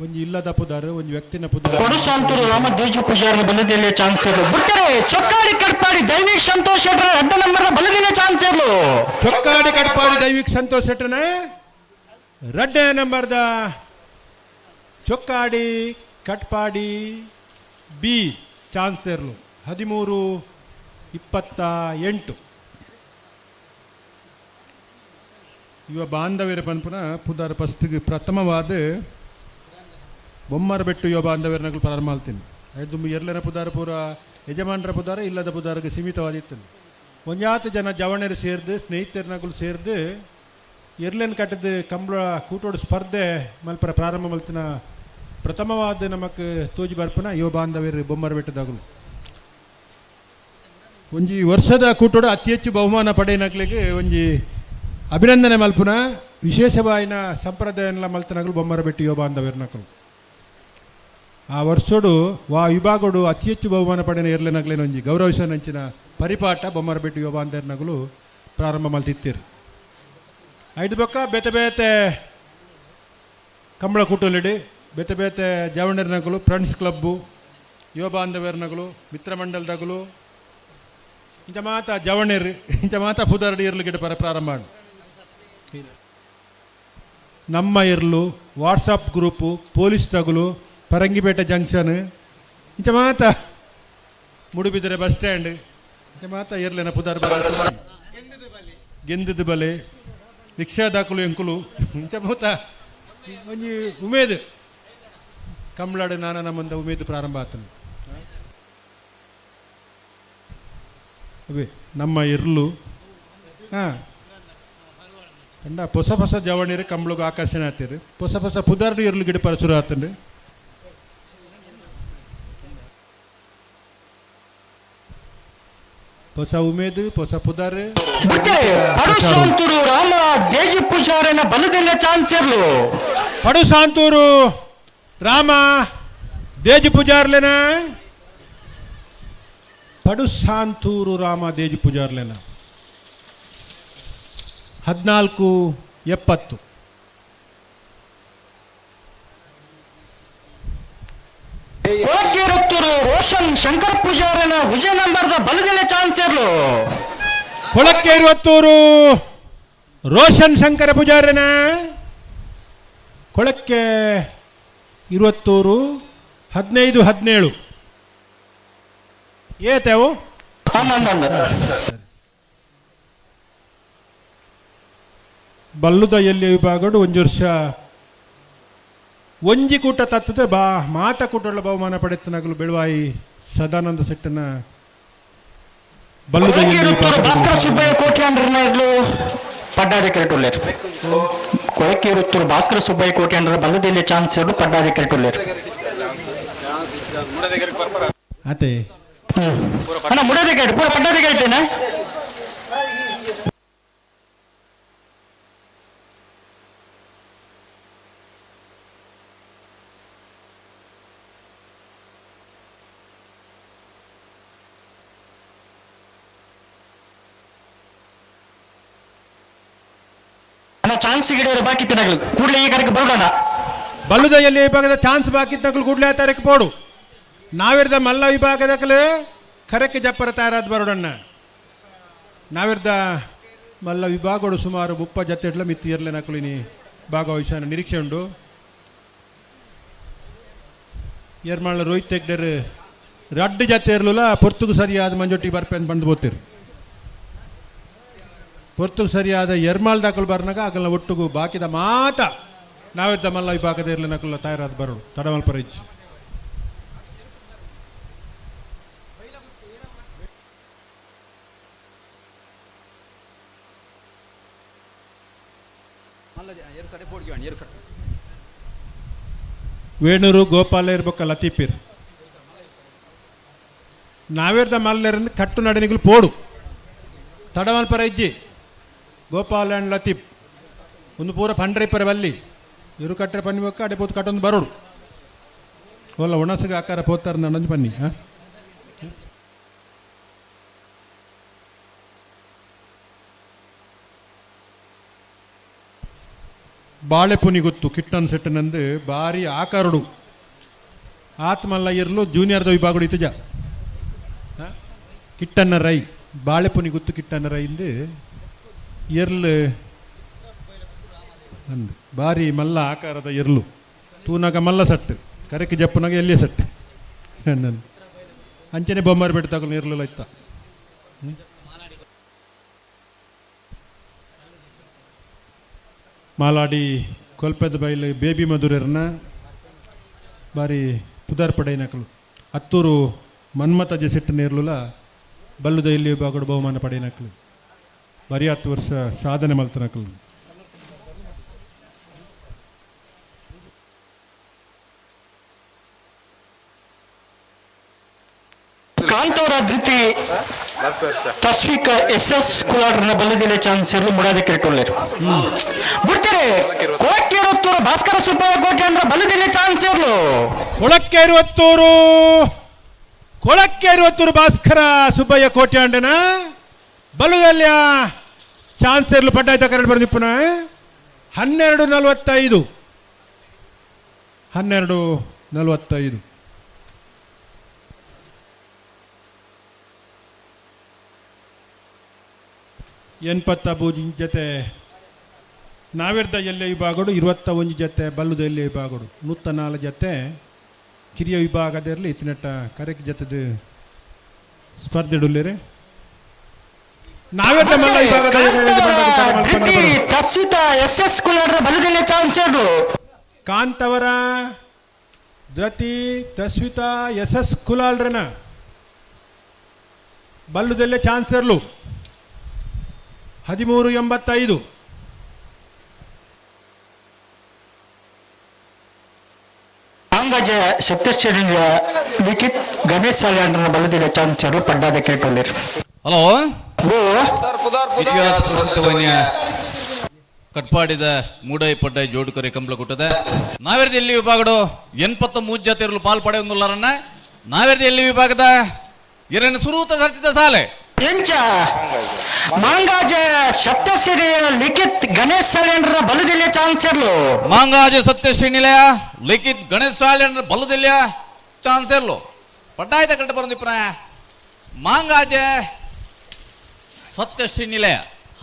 ಒಂಜಿ ಇಲ್ಲದ ಪುದಾರು ಒಂಜಿ ವ್ಯಕ್ತಿನ ಪುದಾರು. ಕೊಡುಸಾಂತೂರು ರಾಮ ದೇಜು ಪೂಜಾರಿ ಬಲದಲ್ಲಿ ಚಾನ್ಸ್ ಇರ್ಲು. ಬಿಟ್ಟರೆ ಚೊಕ್ಕಾಡಿ ಕಟ್ಪಾಡಿ ದೈವಿಕ್ ಸಂತೋಷ್ ಶೆಟ್ಟರ್ ಅಡ್ಡ ನಂಬರ್ ಬಲದಲ್ಲಿ ಚಾನ್ಸ್ ಇರ್ಲು. ಚೊಕ್ಕಾಡಿ ಕಟ್ಪಾಡಿ ದೈವಿಕ್ ಸಂತೋಷ್ ಶೆಟ್ಟರ್ನ ರಡ್ಡ ನಂಬರ್ದ ಚೊಕ್ಕಾಡಿ ಕಟ್ಪಾಡಿ ಬಿ ಚಾನ್ಸ್ ಇರ್ಲು 13.28. ಇವ ಬಾಂಧವ್ಯರ ಪನ್ಪುನ ಪುದಾರ ಫಸ್ಟ್ಗೆ ಪ್ರಥಮವಾದ ಬೊಮ್ಮರ ಬೆಟ್ಟು ಯುವ ಬಾಂಧವ್ಯರನಗಳು ಪ್ರಾರಂಭ ಮಾಡ್ತೀನಿ. ಐದು ಎರಲನ ಪುದಾರ ಪೂರ ಯಜಮಾನರ ಪುದಾರ ಇಲ್ಲದ ಪುದಾರಗೆ ಸೀಮಿತವಾದಿತ್ತು. ಒಂಜಾತ ಜನ ಜವಣರು ಸೇರ್ದು ಸ್ನೇಹಿತರನಗಳು ಸೇರ್ದು ಎರ್ಲೆನ್ ಕಟ್ಟದ ಕಂಬಳ ಕೂಟೋಡು ಸ್ಪರ್ಧೆ ಮಲ್ಪರ ಪ್ರಾರಂಭ ಮಲ್ತಿನ ಪ್ರಥಮವಾದ ನಮಕ್ ತೋಜಿ ಬರ್ಪನ ಯುವ ಬಾಂಧವ್ಯರು ಬೊಮ್ಮರ ಬೆಟ್ಟದಾಗಲು. ಒಂಜಿ ವರ್ಷದ ಕೂಟೋಡು ಅತಿ ಹೆಚ್ಚು ಬಹುಮಾನ ಪಡೆಯನಗ್ಲಿಗೆ ಒಂಜಿ ಅಭಿನಂದನೆ ಮಲ್ಪುನ ವಿಶೇಷವಾಯಿನ ಸಂಪ್ರದಾಯನ ಮಲ್ತನಗಲು ಬೊಮ್ಮರ ಬೆಟ್ಟು ಯುವ ಬಾಂಧವ್ಯರ್ನಕಲು. ಆ ವರ್ಷೋಡು ವಾ ವಿಭಾಗಡು ಅತಿ ಹೆಚ್ಚು ಬಹುಮಾನ ಪಡೆಯನ ಎರ್ಲೆನಗ್ಲೇನೊಂಜಿ ಗೌರವಿಸನಂಚಿನ ಪರಿಪಾಠ ಬೊಮ್ಮರ ಬೆಟ್ಟು ಯುವ ಬಾಂಧವ್ಯರ್ನಗಲು ಪ್ರಾರಂಭ ಮಲ್ತಿತ್ತೀರು. ಐದು ಬೊಕ್ಕ ಬೇತೆ ಬೇತೆ ಕಂಬಳ ಕೂಟಲಿಡಿ ಬೇತೆ ಬೇತೆ ಜವಣರ್ನಗಲು ಫ್ರೆಂಡ್ಸ್ ಕ್ಲಬ್ಬು ಯುವ ಬಾಂಧವ್ಯರ್ನಗಲು ಮಿತ್ರ ಮಂಡಲದಾಗಲು ಇಂಚ ಮಾತ ಜವಣೇರು ಇಂಚ ಮಾತ ಪುದರ್ಡಿ ಇರ್ಲು ಗಿಡ ಪರ ಪ್ರಾರಂಭ. ನಮ್ಮ ಇರ್ಲು ವಾಟ್ಸಪ್ ಗ್ರೂಪು ಪೊಲೀಸ್ ತಗುಲು ಪರಂಗಿಪೇಟೆ ಜಂಕ್ಷನ್ ಇಂಚ ಮಾತ ಮುಡುಬಿದರೆ ಬಸ್ ಸ್ಟ್ಯಾಂಡ್ ಇಂಚ ಮಾತ ಇರ್ಲೇನ ಪುದರ್ ಗೆಂದದ ಬಲೆ ರಿಕ್ಷಾ ದಾಕುಲು ಎಂಕುಲು ಇಂಚ ಮೂತ ಒಂಜಿ ಉಮೇದ್ ಕಂಬಳಾಡು ನಾನ ನಮ್ಮಂದ ಉಮೇದ್ ಪ್ರಾರಂಭ ಆತನು. ಅವೇ ನಮ್ಮ ಇರ್ಲು ಹಾಂ ಕಂಡ ಹೊಸ ಹೊಸ ಜವಣಿರು ಕಂಬಳಿಗೆ ಆಕರ್ಷಣೆ ಆಗ್ತೀರಿ ಹೊಸ ಹೊಸ ಪುದರ್ಡು ಇರ್ಲು ಗಿಡ ಪರಸುರು ಆತಂಡು. ಹೊಸ ಉಮೇದು ಹೊಸ ಪುದರ್. ಪಡುಸಾಂತೂರು ರಾಮ ದೇಜಿ ಪೂಜಾರನ ಬಲದಲ್ಲಿ ಚಾನ್ಸ್ ಇರ್ಲು. ಪಡುಸಾಂತೂರು ರಾಮ ದೇಜಿ ಪೂಜಾರ್ಲೇನ ಪಡುಸಾಂತೂರು ರಾಮ ದೇಜಿ ಪೂಜಾರ್ಲೇನ 14.70. ಕೊಳಕೇರತ್ತೂರು ರೋಷನ್ Roshan Shankar ಪೂಜಾರನ ವಿಜಯ ನಂಬರ್ದ ಬಲದಲ್ಲೇ ಚಾನ್ಸ್ ಇರ್ಲು. ಕೊಳಕ್ಕೆ ಇರುವತ್ತೂರು ರೋಷನ್ ಶಂಕರ ಪೂಜಾರನ. ಕೊಳಕ್ಕೆ ಇರುವತ್ತೂರು 15-17. ಏತೇವು? ಹನ್ನೊಂದು. ಬಲ್ಲುದ ಎಲ್ಲಿ ವಿಭಾಗಡು ಒಂಜಿ ವರ್ಷ ಒಂಜಿ ಕೂಟ ತತ್ತದ ಬಾ ಮಾತ ಕೂಟಗಳ ಬಹುಮಾನ ಪಡೆತನಗಲು ಬೆಳುವಾಯಿ ಸದಾನಂದ ಸೆಟ್ಟನ ಬಲ್ಲುದ ಎಲ್ಲಿ ಕೊಳಕೇರುತ್ತೂರು ಭಾಸ್ಕರ ವಿಭಾಗದ ಸುಬ್ಬಯ್ಯ ಕೋಟ್ಯಾಂಡ್ರನ್ನ ಇರ್ಲು ಪಡ್ಡಾಧಿಕಾರಿ ಉಳ್ಳೇರು. ಕೊಳಕೇರುತ್ತೂರು ಭಾಸ್ಕರ ಸುಬ್ಬಯ್ಯ ಕೋಟ್ಯಾಂಡ್ರ ಬಲ್ಲದಲ್ಲಿ ಚಾನ್ಸ್ ಇರ್ಲು ಪಡ್ಡಾಧಿಕಾರಿ ಉಳ್ಳೇರು. ಆತೆ. ಅಣ್ಣ, ಮುಡೋದಿಕಾರಿ ಪೂರ ಪಡ್ಡಾಧಿಕಾರಿ. ಅಣ್ಣ, ಚಾನ್ಸ್ ಗಿಡ ಬಾಕಿ ತಿನ್ನಗಳು ಕೂಡಲೇ ಈ ಕಡೆಗೆ ಬರೋಣ. ಬಲ್ಲುದ ಎಲ್ಲಿ ವಿಭಾಗದ ಚಾನ್ಸ್ ಬಾಕಿ ತಗಲು ಕೂಡಲೇ ತಾರೀಕು ಪೋಡು. ನಾವಿರ್ದ ಮಲ್ಲ ವಿಭಾಗದ ಕರೆಕ್ಕೆ ಜಪ್ಪರ ತಯಾರಾದ ಬರೋಡಣ್ಣ. ನಾವಿರ್ದ ಮಲ್ಲ ವಿಭಾಗಡು ಸುಮಾರು 30 ಜೊತೆ ಮಿತ್ತಿ ಇರ್ಲೆ ನಕಲಿನಿ ಭಾಗವಹಿಸಾನ ನಿರೀಕ್ಷೆ ಉಂಡು. ಏರ್ಮಾಳ ರೋಹಿತ್ ಹೆಗ್ಡೆರ್ ರಡ್ಡು ಜೊತೆ ಇರಲಿಲ್ಲ. ಪೊರ್ತುಗು ಸರಿಯಾದ ಮಂಜೊಟ್ಟಿ ಬರ್ಪೆನ್ ಬಂದು ಬೋತಿರು. ಪೊರ್ತುಗು ಸರಿಯಾದ ಎರ್ಮಾಳ್ ದಾಖಲು ಬರ್ನಾಗ ಆಗಲ್ಲ. ಒಟ್ಟುಗು ಬಾಕಿದ ಮಾತ ನಾವಿದ್ದ ಮಲ್ಲ ವಿಭಾಗದ ಇರಲಿ ನಕಲ ತಯಾರಾದ ಬರೋಡು ತಡಮಲ್ಪ ಇಚ್ಚು. ವೇಣೂರು ಗೋಪಾಲ ಇರ್ಬೇಕ ಲತೀಪಿರ್. ನಾವೇರ್ದ ಮಲ್ಲೆರಂದು ಕಟ್ಟು ನಡನಿಗಳು ಪೋಡು ತಡಮಲ್ಪರ ಇಜ್ಜಿ. ಗೋಪಾಲ ಆ್ಯಂಡ್ ಲತೀಫ್ ಒಂದು ಪೂರ ಪಂಡ್ರೈಪರ ಬಲ್ಲಿ ಇರು ಕಟ್ಟರೆ ಪನ್ನಿ ಬೊಕ್ಕ ಅಡೆ ಪೋತು ಕಟ್ಟೊಂದು ಬರೋಡು. ಒಲ್ಲ ಒಣಸಿಗೆ ಆಕಾರ ಪೋತಾರ ನಂದು ಪನ್ನಿ ಹಾಂ. ಬಾಳೆಪುನಿ ಗೊತ್ತು ಕಿಟ್ಟನ್ ಸೆಟ್ಟನಂದು ಬಾರಿ ಆಕಾರುಡು ಆತ್ಮಲ್ಲ ಇರ್ಲು ಜೂನಿಯರ್ದ ವಿಭಾಗಡು ಇತ್ತಜ ಕಿಟ್ಟನ್ನ ರೈ ಬಾಳೆಪುನಿ ಗುತ್ತು ಕಿಟ್ಟನ್ನ ರೈ ಇಂದು ಎರ್ಲು ಅಂದು ಬಾರಿ ಮಲ್ಲ ಆಕಾರದ ಎರ್ಲು. ತೂನಾಗ ಮಲ್ಲ ಸಟ್ಟು, ಕರೆಕ್ ಜಪ್ಪನಾಗ ಎಲ್ಲಿಯ ಸಟ್ಟು ನನ್ನ ಅಂಚನೆ ಬೊಮ್ಮಾರಿ ಬೆಟ್ಟ ತಗೊಂಡು ಇರ್ಲಿಲ್ಲ ಇತ್ತ. ಮಾಲಾಡಿ ಕೊಲ್ಪೆದ ಬೈಲು ಬೇಬಿ ಮಧುರರ್ನ ಬಾರಿ ಪುದಾರ್ ಪಡೆಯಿನಕಲು. ಅತ್ತೂರು ಮನ್ಮಥ ಜೆಸೆಟ್ಟು ನೇರ್ಲುಲ ಬಲ್ಲುದ ಇಲ್ಲಿ ವಿಭಾಗಡು ಬಹುಮಾನ ಪಡೆಯಿನಕಲು. ಬರೀ 10 ವರ್ಷ ಸಾಧನೆ ಮಲ್ತನಕಲು. ಕಾಂತವರ ಧೃತಿ ತಸ್ವಿಕ ಎಸ್ ಎಸ್ ಕುಲಾಡ್ರನ್ನ ಬಲ್ಲದಿಲ್ಲ ಚಾನ್ಸ್ ಇರಲು ಮುಡಾದ ಕೆಟ್ಟೊಳ್ಳೆರು ಬಿಡ್ತಾರೆ. ಕೊಳಕ್ಕೇರುತ್ತೂರು ಭಾಸ್ಕರ ಸುಬ್ಬಯ್ಯ ಕೋಟೆ ಅಂದ್ರೆ ಬಲ್ಲದಿಲ್ಲ ಚಾನ್ಸ್ ಇರಲು. ಕೊಳಕ್ಕೆ ಇರುವತ್ತೂರು, ಕೊಳಕ್ಕೆ ಇರುವತ್ತೂರು ಭಾಸ್ಕರ ಸುಬ್ಬಯ್ಯ ಕೋಟ್ಯಾಂಡನ ಬಲುದಲ್ಯ ಚಾನ್ಸ್ ಇರಲು ಪಡ್ಡಾಯ್ತ ಕರೆಂಟ್ ಬರೆದಿಪ್ಪನ. 12:45, 12:45. ಎನ್ಪತ್ತ ಬೂಜಿ ಜೊತೆ ನಾವಿರ್ದ ಎಲ್ಲೆ ವಿಭಾಗಡು, 21 ಜೊತೆ ಬಲ್ಲುದ ಎಲ್ಲೆ ವಿಭಾಗಡು, 104 ಜೊತೆ ಕಿರಿಯ ವಿಭಾಗದಿರಲಿ. ಇತ್ತಿನಟ್ಟ ಕರೆಕ್ ಜೊತೆದು ಸ್ಪರ್ಧೆ ಇಡುಲ್ಲೇರೆ. ನಾವಿರ್ದ ಮಲ್ಲ ವಿಭಾಗದ Dhriti Taswita S S ಕುಲಾಡ್ರ ಬಲ್ಲದಿಲ್ಲ chance ಇರಲು. ಕಾಂತವರ ಧೃತಿ ತಸ್ವಿತಾ ಎಸ್ ಎಸ್ ಕುಲಾಲ್ರನ ಬಲ್ಲುದಲ್ಲೇ ಚಾನ್ಸ್ ಇರಲು. 13:85. ಅಂಗಜ ಸಪ್ತಶ್ರೇಣಿಯ ಲಿಖಿತ್ ಗಣೇಶ್ ಸಾಲ್ಯಾಂಡ್ರನ್ನ ಬಲ್ಲದಿಲ್ಲ ಚಾನ್ಸ್ ಇರಲು ಪಡ್ಡಾದ ಕೇಟೊಳ್ಳಿರು. ಹಲೋ. ಓ. ಇತಿಹಾಸ ಪ್ರಸಿದ್ಧವನ್ಯ ಕಟ್ಪಾಡಿದ ಮೂಡೈ ಪಡ್ಡೈ ಜೋಡುಕರೆ ಕಂಬಳ ಕೂಟದ ನಾವೇರ್ದ ಎಲ್ಲಿ ವಿಭಾಗಡು 83 ಜಾತಿಯರು ಪಾಲ್ ಪಡೆಯೊಂದುಲ್ಲಾರನ್ನ. ನಾವೇರ್ದ ಎಲ್ಲಿ ವಿಭಾಗದ ಎರನ ಸುರೂತ ಸರ್ತಿದ ಸಾಲೆ. ಎಂಚ ಮಾಂಗಾಜ ಸಪ್ತಶ್ರೇಣಿಯ ಲಿಖಿತ್ ಗಣೇಶ್ ಸಾಲ್ಯಾಂಡ್ರನ್ನ ಬಲ್ಲದಿಲ್ಲ ಚಾನ್ಸ್ ಇರಲು. ಮಾಂಗಾಜ ಸತ್ಯಶ್ರೀ ನಿಲಯ ಲಿಖಿತ್ ಗಣೇಶ್ ಸಾಲೆ ಬಲ್ಲದಿಲ್ಲ ಚಾನ್ಸ್ ಇರ್ಲು. ಪಡ್ಡಾಯ್ದ ಕರೆಕ್ಟ್ ಬರೋದಿಪ್ಪನ ಮಾಂಗಾಜೆ ಸತ್ಯಶ್ರೀ ನಿಲಯ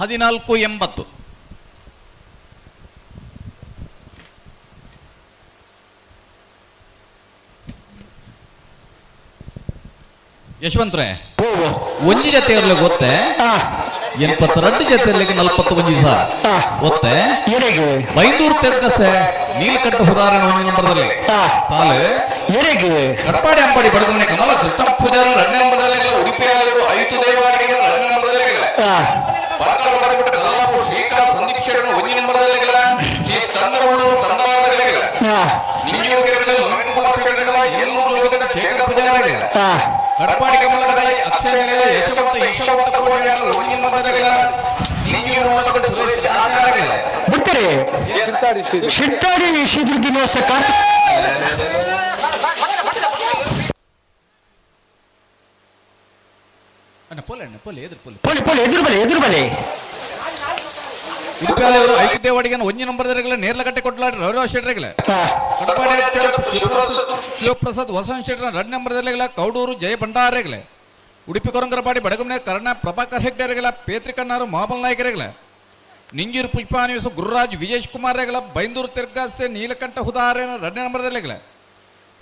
1480. ಯಶವಂತ್ರೆ ಒಂಜಿ ಜೊತೆ ಇರ್ಲಿಕ್ಕೆ ಗೊತ್ತೆ 82 ಜೊತೆ ಇರ್ಲಿಕ್ಕೆ 41 ಸಾವಿರ ಗೊತ್ತೆ. ಬೈಂದೂರು ತೆರ್ಕಸೆ ನೀಲಕಂಠ ಉದಾಹರಣೆ ಒಂಜಿ ನಂಬರ್ದಲ್ಲಿ ಸಾಲು ಕಟ್ಪಾಡಿ ಅಂಬಾಡಿ ಬಡಗಮನೆ ಕಮಲ ಕೃಷ್ಣ ಪೂಜಾರಿ ಎರಡನೇ ನಂಬರ್ದಲ್ಲಿ, ಉಡುಪಿ ಐತು ದೇವಾಡಿಗೆ ಎರಡನೇ ನಂಬರ್ದಲ್ಲಿ, ಪರ್ಕಳ ಬಡಗಬಿಟ್ಟು ಕಲ್ಲಾಪುರ ಶ್ರೀಕಾಂತ್ ಸಂದೀಪ್ ಶೆಟ್ಟಿ ಒಂಜಿ ನಂಬರ್ದಲ್ಲಿ, ಶ್ರೀ ಸ್ಕಂದರ್ ಉಳ್ಳೂರು ಕಂದವಾರದಲ್ಲಿ, ನಿಂಜೂರು ಕೆರೆಗಳ ನವೀನ್ ಕುಮಾರ್ ಶೆಟ್ಟಿಗಳ ಎಲ್ಲೂರು ಜೋಗದ ಶೇಖರ್ ಪೂಜಾರಿ, ಕಟ್ಪಾಡಿ ಕಮಲ ಅಕ್ಷಯ ನಿಲಯ ಯಶವಂತ ಈಶವಂತ ಕೋಟ್ಯಾಣ ಒಂಜಿ ನಂಬರ್ದಲ್ಲಿ, ನಿಂಜೂರು ಒಳಗಡೆ ಸುರೇಶ್ ಆಚಾರ್ಯಗಳ ಬಿಡ್ತಾರೆ ಶಿಟ್ಟಾಡಿ ಶೀಘ್ರ ದಿನೋತ್ಸವ ಕಾರ್ತಿಕ್ ಅಣ್ಣ ಪೋಲೆ ಅಣ್ಣ ಪೋಲೆ ಎದುರು ಪೋಲೆ ಪೋಲಿ ಪೋಲಿ ಎದುರು ಬಲೆ ಎದುರು ಬಲೆ. ಉಡುಪಿಯಲ್ಲಿ ಐದು ದೇವಾಡಿಗೆ ಒಂಜಿ ನಂಬರ್ ನೇರ್ಲಗಟ್ಟೆ ಕೊಟ್ಲಾಡಿ ರವಿರಾಜ್ ಶೆಟ್ಟರ್ಗಳ ಕಡಪಾಡಿ ಶಿವಪ್ರಸಾದ್ ವಸಂತ್ ಶೆಟ್ಟರ್ ಎರಡು ನಂಬರ್ ಕೌಡೂರು ಜಯ ಭಂಡಾರೆಗಳ ಉಡುಪಿ ಕೊರಂಗರಪಾಡಿ ಬಡಗಮನೆ ಕರ್ಣ ಪ್ರಭಾಕರ್ ಹೆಗ್ಡೆರೆಗಳ ಪೇತ್ರಿಕಣ್ಣಾರು ಮಹಾಬಲ್ ನಾಯಕರೆಗಳ ನಿಂಜೂರು ಪುಷ್ಪಾನಿವಾಸ ಗುರುರಾಜ್ ವಿಜೇಶ್ ಕುಮಾರ್ ರೆಗಳ ಬೈಂದೂರು ತಿರ್ಗಾಸೆ ನೀಲಕಂಠ ಹುದಾರೇನ ಎರಡನೇ ನಂಬರ್ದಲ್ಲಿಗಳ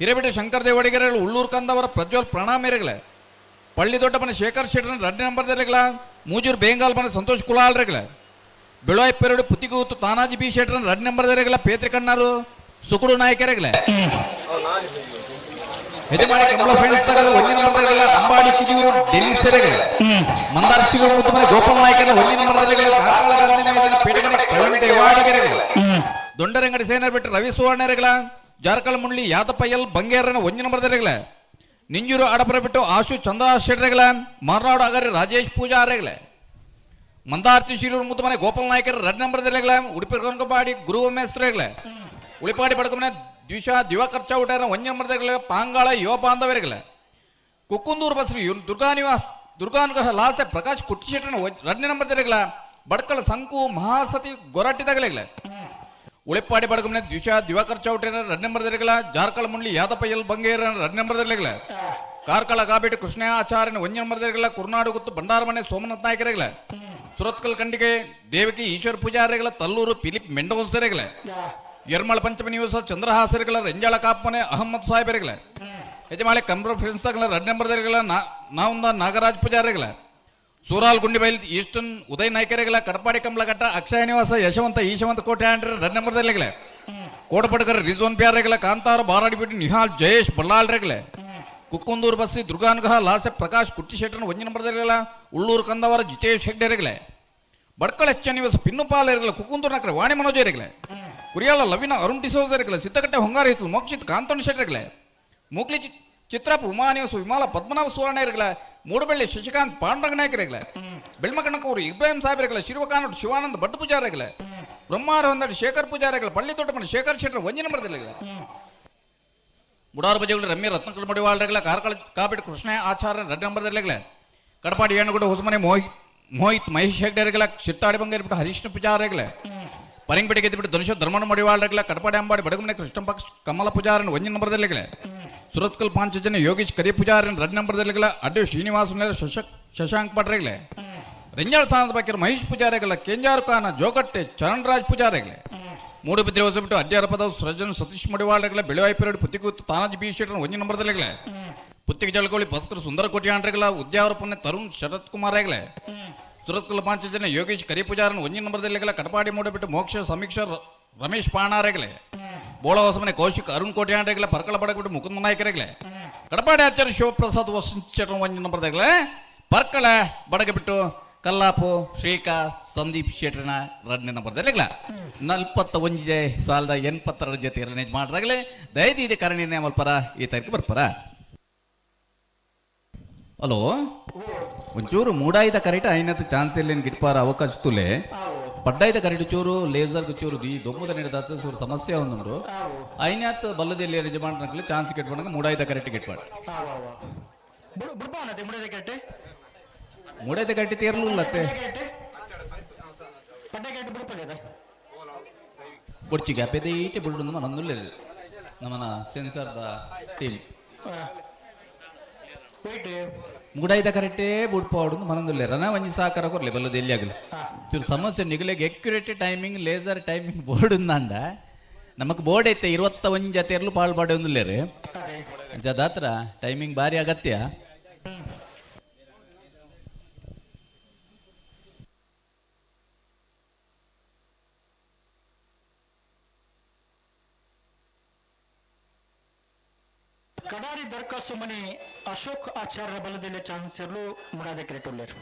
ಹಿರೇಬೇಟೆ ಶಂಕರ್ ದೇವಾಡಿಗೆರೆಗಳು ಉಳ್ಳೂರು ಕಂದವರ ಪ್ರಜ್ವಲ್ ಪ್ರಣಾಮೇರೆಗಳ ಪಳ್ಳಿ ದೊಡ್ಡಮನೆ ಶೇಖರ್ ಶೆಟ್ಟರ್ ಎರಡನೇ ನಂಬರ್ದಲ್ಲಿಗಳ ಮೂಜೂರು ಬೇಂಗಾಲ್ ಮನೆ ಸಂತೋಷ್ ಕುಲಾಲ್ರೆಗಳ ಬೆಳವಾಯಿ ಪೆರಡು ಪುತಿಗೂತು ತಾನಾಜಿ ಬಿ ಶೆಟ್ಟರ್ ಎರಡನೇ ನಂಬರ್ದಲ್ಲಿಗಳ ಪೇತ್ರಿ ಕಣ್ಣಾರು ಸುಕುಡು ನಾಯಕರೆಗಳ ಯಜಮಾನಿ ಕಮಲ ಫ್ರೆಂಡ್ಸ್ ತಗಲ ಒಂದೇ ನಂಬರ್ದಲ್ಲಿಗಳ ಅಂಬಾಡಿ ಕಿದಿಯೂರು ಡೆಲ್ಲಿ ಸೆರೆಗಳ ಮಂದಾರ ಶಿವರು ಮುದ್ದು ಮನೆ ಗೋಪಾಲ್ ನಾಯಕರ ಒಂದೇ ನಂಬರ್ದಲ್ಲಿಗಳ ಕಾರ್ಕಳ ಗಾಂಧಿ ಮೈದಾನ ಪೇಟೆಮನೆ ಪ್ರವೀಣ್ ದೇವಾಡಿಗೆರೆಗಳ ದೊಂಡರಂಗಡಿ ಸೇನರ್ ಬಿಟ್ಟು ರವಿ ಸುವರ್ಣರೆಗಳ ಜಾರ್ಕಳ ಮುಂಡ್ಲಿ ಯಾದಪ್ಪ ಎಲ್ ಬಂಗೇರನ ಒಂದೇ ನಂಬರ್ದಲ್ಲಿಗಳ ನಿಂಜೂರು ಅಡಪರ ಬಿಟ್ಟು ಆಶು ಚಂದ್ರ ಶೆಟ್ಟರೆಗಳ ಮರ್ನಾಡು ಅಗರಿ ರಾಜೇಶ್ ಪೂಜಾರೆಗಳ ಮಂದಾರ್ತಿ ಶಿರೂರು ಮುದ್ದು ಮನೆ ಗೋಪಾಲ್ ನಾಯಕರ ಎರಡು ನಂಬರ್ದಲ್ಲಿಗಳ ಉಡುಪಿ ಕೊಂಕಪಾಡಿ ಗುರು ಮೇಸ್ತ್ರೆಗಳ ಉಳಿಪಾಡಿ ಪಡ್ಕೊಮನೆ ದ್ವಿಷ ದಿವಾಕರ್ ಚೌಟರ ಒಂದೇ ನಂಬರ್ದಲ್ಲಿಗಳ ಪಾಂಗಾಳ ಯುವ ಬಾಂಧವರಿಗಳ ಕುಕ್ಕುಂದೂರು ಬಸ್ರಿ ದುರ್ಗಾ ನಿವಾಸ್ ದುರ್ಗಾನುಗ್ರಹ ಲಾಸೆ ಪ್ರಕಾಶ್ ಕುಟ್ಟಿಶೆಟ್ಟನ ಎರಡನೇ ನಂಬರ್ದಲ್ಲಿಗಳ ಬಡ್ಕಳ ಸಂಕು ಮಹಾಸತಿ ಗೊರಟ್ಟಿದಾಗಲಿಗಳ ಉಳಿಪಾಡಿ ಬಡಗಮನೆ ದ್ವಿಷ ದಿವಾಕರ್ ಚೌಟರ ಎರಡನೇ ನಂಬರ್ದಲ್ಲಿಗಳ ಜಾರ್ಕಳ ಮುಂಡ್ಲಿ ಯಾದಪ್ಪ ಎಲ್ ಬಂಗೇರ ಎರಡನೇ ನಂಬರ್ದಲ್ಲಿಗಳ ಕಾರ್ಕಳ ಗಾಬೇಟು ಕೃಷ್ಣ ಆಚಾರ್ಯನ ಒಂದೇ ನಂಬರ್ದಲ್ಲಿಗಳ ಕುರ್ನಾಡು ಗುತ್ತು ಭಂಡಾರಮನೆ ಸೋಮನಾಥ್ ನಾಯಕರಿಗಳ ಸುರತ್ಕಲ್ ಖಂಡಿಗೆ ದೇವಕಿ ಈಶ್ವರ ಪೂಜಾರಿಗಳ ತಲ್ಲೂರು ಫಿಲಿಪ್ ಮೆಂಡೋನ್ಸರಿಗಳ ಯರ್ಮಳ ಪಂಚಮಿ ನಿವಾಸ ಚಂದ್ರಹಾಸರಿಗಳ ರೆಂಜಾಳ ಕಾಪನೆ ಅಹಮ್ಮದ್ ಸಾಹೇಬರಿಗಳ ಯಜಮಾಳಿ ಕಮ್ರ ಫ್ರೆಂಡ್ಸ್ ಎರಡ್ ನಂಬರ್ದರಿಗಳ ನಾವುಂದ ನಾಗರಾಜ್ ಪೂಜಾರಿಗಳ ಸೂರಾಲ್ ಗುಂಡಿಬೈಲ್ ಈಸ್ಟರ್ನ್ ಉದಯ್ ನಾಯ್ಕರಿಗಳ ಕಡಪಾಡಿ ಕಮಲಘಟ್ಟ ಅಕ್ಷಯ ನಿವಾಸ ಯಶವಂತ ಈಶವಂತ ಕೋಟೆ ಆಂಡ್ರ ಎರಡ್ ನಂಬರ್ದಲ್ಲಿಗಳ ಕೋಟಪಟಕರ್ ರಿಜ್ವಾನ್ ಪ್ಯಾರೆಗಳ ಕಾಂತಾರ ಬಾರಾಡಿಬಿಟ್ಟು ನಿಹಾಲ್ ಜಯೇಶ್ ಬಲ್ಲಾಳ್ರೆಗಳ ಕುಕ್ಕುಂದೂರು ಬಸ್ಸಿ ದುರ್ಗಾನುಗ್ರಹ ಲಾಸೆ ಪ್ರಕಾಶ್ ಕುಟ್ಟಿಶೆಟ್ಟರನ ಒಂಜಿ ನಂಬರ್ದಲ್ಲಿಗಳ ಉಳ್ಳೂರು ಕಂದವರ ಜಿತೇಶ್ ಹೆಗ್ಡೆರೆಗಳೇ ಬಡ್ಕಳ ಹೆಚ್ಚ ನಿವಾಸ ಪಿನ್ನುಪಾಲರಿಗಳ ಕುಕ್ಕುಂದೂರು ನಕರೆ ವಾಣಿ ಮನೋಜರಿಗಳೇ ಕುರಿಯಾಳ ಲವಿನ ಅರುಣ್ ಡಿಸೋಜರಿಗಳೇ ಸಿದ್ದಕಟ್ಟೆ ಹೊಂಗಾರ ಹಿತ್ಲು ಮೋಕ್ಷಿತ್ ಕಾಂತಣ್ಣ ಶೆಟ್ಟರ್ಗಳೇ ಮೂಕ್ಲಿ ಚಿತ್ರಪ್ಪ ಉಮಾನಿವಾಸ ವಿಮಾಲ ಪದ್ಮನಾಭ ಸುವರ್ಣರಿಗಳ ಮೂಡುಬಳ್ಳಿ ಶಶಿಕಾಂತ್ ಪಾಂಡುರಂಗ ನಾಯಕರಿಗಳೇ ಬೆಳ್ಮಕಣ್ಣಕೂರು ಇಬ್ರಾಹಿಂ ಸಾಹೇಬರಿಗಳ ಶಿವಕಾನೋಟ್ ಶಿವಾನಂದ ಭಟ್ ಪೂಜಾರಿಗಳೇ ಬ್ರಹ್ಮಾರ ಹೊಂದಾಡಿ ಶೇಖರ್ ಪೂಜಾರಿಗಳ ಪಳ್ಳಿ ತೋಟಮನೆ ಶೇಖರ್ ಶೆಟ್ಟರ್ ಒಂಜಿ ನಂಬರ್ದಲ್ಲಿಗಳ ಮುಡಾರು ಬಜೆಗಳು ರಮ್ಯ ರತ್ನಕರ್ ಮಡಿವಾಳರಿಗಳ ಕಾರ್ಕಳ ಕಾಪಿಟ್ ಕೃಷ್ಣ ಆಚಾರ್ಯ ರೆಡ್ ನಂಬರ್ದಲ್ಲಿಗಳೇ ಕಡಪಾಡಿ ಏಣಗುಡ್ಡ ಹೊಸಮನೆ ಮೋಹಿತ್ ಮಹೇಶ್ ಹೆಗ್ಡೆರಿಗಳ ಚಿತ್ತಾಡಿ ಬಂಗೇರ್ಬಿಟ್ಟು ಹರೀಶ್ನ ಪೂಜಾರಿಗಳೇ ಪರಿಂಗ್ಪೇಟೆ ಗೆದ್ದುಬಿಟ್ಟು ಧನುಷ ಧರ್ಮನ ಮಡಿವಾಳರಿಗಳ ಕಡಪಾಡಿ ಅಂಬಾಡಿ ಬಡಗಮನೆ ಕೃಷ್ಣ ಪಕ್ಷ ಕಮಲ ಪೂಜಾರನ್ ಒಂಜಿ ನಂಬರ್ದಲ್ಲಿಗಳೇ ಸುರತ್ಕಲ್ ಪಾಂಚಜನ್ಯ ಯೋಗೇಶ್ ಕರಿ ಪೂಜಾರನ್ ರೆಡ್ ನಂಬರ್ದಲ್ಲಿಗಳ ಅಡ್ಡು ಶ್ರೀನಿವಾಸ ಶಶಾಂಕ್ ಪಟ್ರೆಗಳೇ ರೆಂಜಾಳ್ ಸಾನದ ಬಾಕಿರ ಮಹೇಶ್ ಪೂಜಾರಿಗಳ ಕೆಂಜಾರು ಖಾನ ಜೋಗಟ್ಟೆ ಚರಣ್ರಾಜ್ ಪೂಜಾರಿಗಳೇ ಮೂಡುಬಿದ್ರೆ ಹೊಸಬಿಟ್ಟು ಅಡ್ಯಾರ ಪದವು ಸೃಜನ್ ಸತೀಶ್ ಮಡಿವಾಳರಿಗಳ ಬೆಳೆವಾಯಿ ಪೇರಡು ಪುತ್ತಿಗೂತು ತಾನಾಜಿ ಬಿ ಶೆಟ್ಟರ್ ಒಂಜಿ ನಂಬರ್ದಲ್ಲಿಗಳೇ ಪುತ್ತಿಗೆ ಜಳಕೋಳಿ ಭಾಸ್ಕರ್ ಸುಂದರ ಕೋಟ್ಯಾಂಡ್ರಿಗಳ ಉದ್ಯಾವರ ಪುಣ್ಯ ತರುಣ್ ಶರತ್ ಕುಮಾರ್ ಆಗಲೇ ಸುರತ್ಕಲ್ ಪಾಂಚಜನ ಯೋಗೇಶ್ ಕರಿ ಪೂಜಾರನ್ ಒಂಜಿ ನಂಬರ್ದಲ್ಲಿಗಳ ಕಟಪಾಡಿ ಮೂಡಬಿಟ್ಟು ಮೋಕ್ಷ ಸಮೀಕ್ಷ ರಮೇಶ್ ಪಾಣಾರೆಗಳೇ ಬೋಳ ಹೊಸಮನೆ ಕೌಶಿಕ್ ಅರುಣ್ ಕೋಟ್ಯಾಂಡ್ರಿಗಳ ಪರ್ಕಳ ಬಡಗ್ಬಿಟ್ಟು ಮುಕುಂದ ನಾಯಕರೆಗಳೇ ಕಡಪಾಡಿ ಆಚಾರ್ಯ ಶಿವಪ್ರಸಾದ್ ವಸಂತ ಶೆಟ್ಟರ್ ಒಂಜಿ ನಂಬರ್ದಾಗಲೇ ಪರ್ಕಳ ಬಡಗಬಿಟ್ಟು ಕಲ್ಲಾಪು ಶ್ರೀಕಾ ಸಂದೀಪ್ ಶೆಟ್ಟರ್ನ ಎರಡನೇ ನಂಬರ್ದಲ್ಲಿಗಳ 41 ಸಾಲದ 82 ಜೊತೆ ಎರಡನೇ ಮಾಡ್ರಾಗಲೇ ದಯದೀದಿ ಕರಣಿನೇ ಮಲ್ಪರ ಈ ತಾರೀಕು ಬರ್ಪರ. ಹಲೋ, ಒಂಚೂರು ಮೂಡಾಯ್ದ ಕರೆಕ್ಟ್ ಐನತ್ತು ಚಾನ್ಸ್ ಇಲ್ಲ ಗಿಟ್ಪಾರ ಅವಕಾಶ ತುಲೆ ಪಡ್ಡಾಯ್ದ ಕರೆಕ್ಟ್ ಚೂರು ಲೇಸರ್ ಚೂರು ಈ ದೊಮ್ಮದ ನೀಡಿದ ಚೂರು ಸಮಸ್ಯೆ ಒಂದುಂಡು ಐನಾತ್ ಬಲ್ಲದಲ್ಲಿ ಯಜಮಾನ್ರಕ್ಲೆ ಚಾನ್ಸ್ ಗಿಟ್ಪಂಗ ಮೂಡಾಯ್ದ ಕರೆಕ್ಟ್ ಗಿಟ್ಪಾಡ ಮೂಡಾಯ್ದ ಕರೆಕ್ಟ್ ತೀರ್ಲುಲ್ಲತ್ತೆ ಬೊಡ್ಚಿ ಗ್ಯಾಪೆದೆ ಈಟೆ ಬುಡ್ಡು ಮನೊಂದುಲ್ಲ ನಮ್ಮನ ಸೆನ್ಸರ್ದ ಟೀಮ್. ಮುಡಾಯ್ದ ಕರೆಕ್ಟೇ ಬುಡ್ ಪಾವಡು ಮನಂದುಲ್ಲೇರ ಒಂಜಿ ಸಹಕಾರ ಕೊರ್ಲೆ ಬಲ್ಲದ ಎಲ್ಲಿ ಆಗಲಿ ಚೂರು ಸಮಸ್ಯೆ ನಿಗಲೆಗೆ accurate timing laser timing board ಉಂದಾಂಡ ನಮಕ್ ಬೋರ್ಡ್ ಐತೆ 21 ಜತೆರ್ಲು ಪಾಳು ಪಾಡೆ ಒಂದುಲ್ಲೇರು ದಾತ್ರ ಟೈಮಿಂಗ್ ಭಾರಿ ಅಗತ್ಯ. ಕಡಾರಿ ದರ್ಕಾಸು ಮನೆ ಅಶೋಕ್ ಆಚಾರ್ಯ ಬಲದಲ್ಲಿ ಚಾನ್ಸರ್ಲು ಮುಡಾದ ಕ್ರಿಕೆಟ್.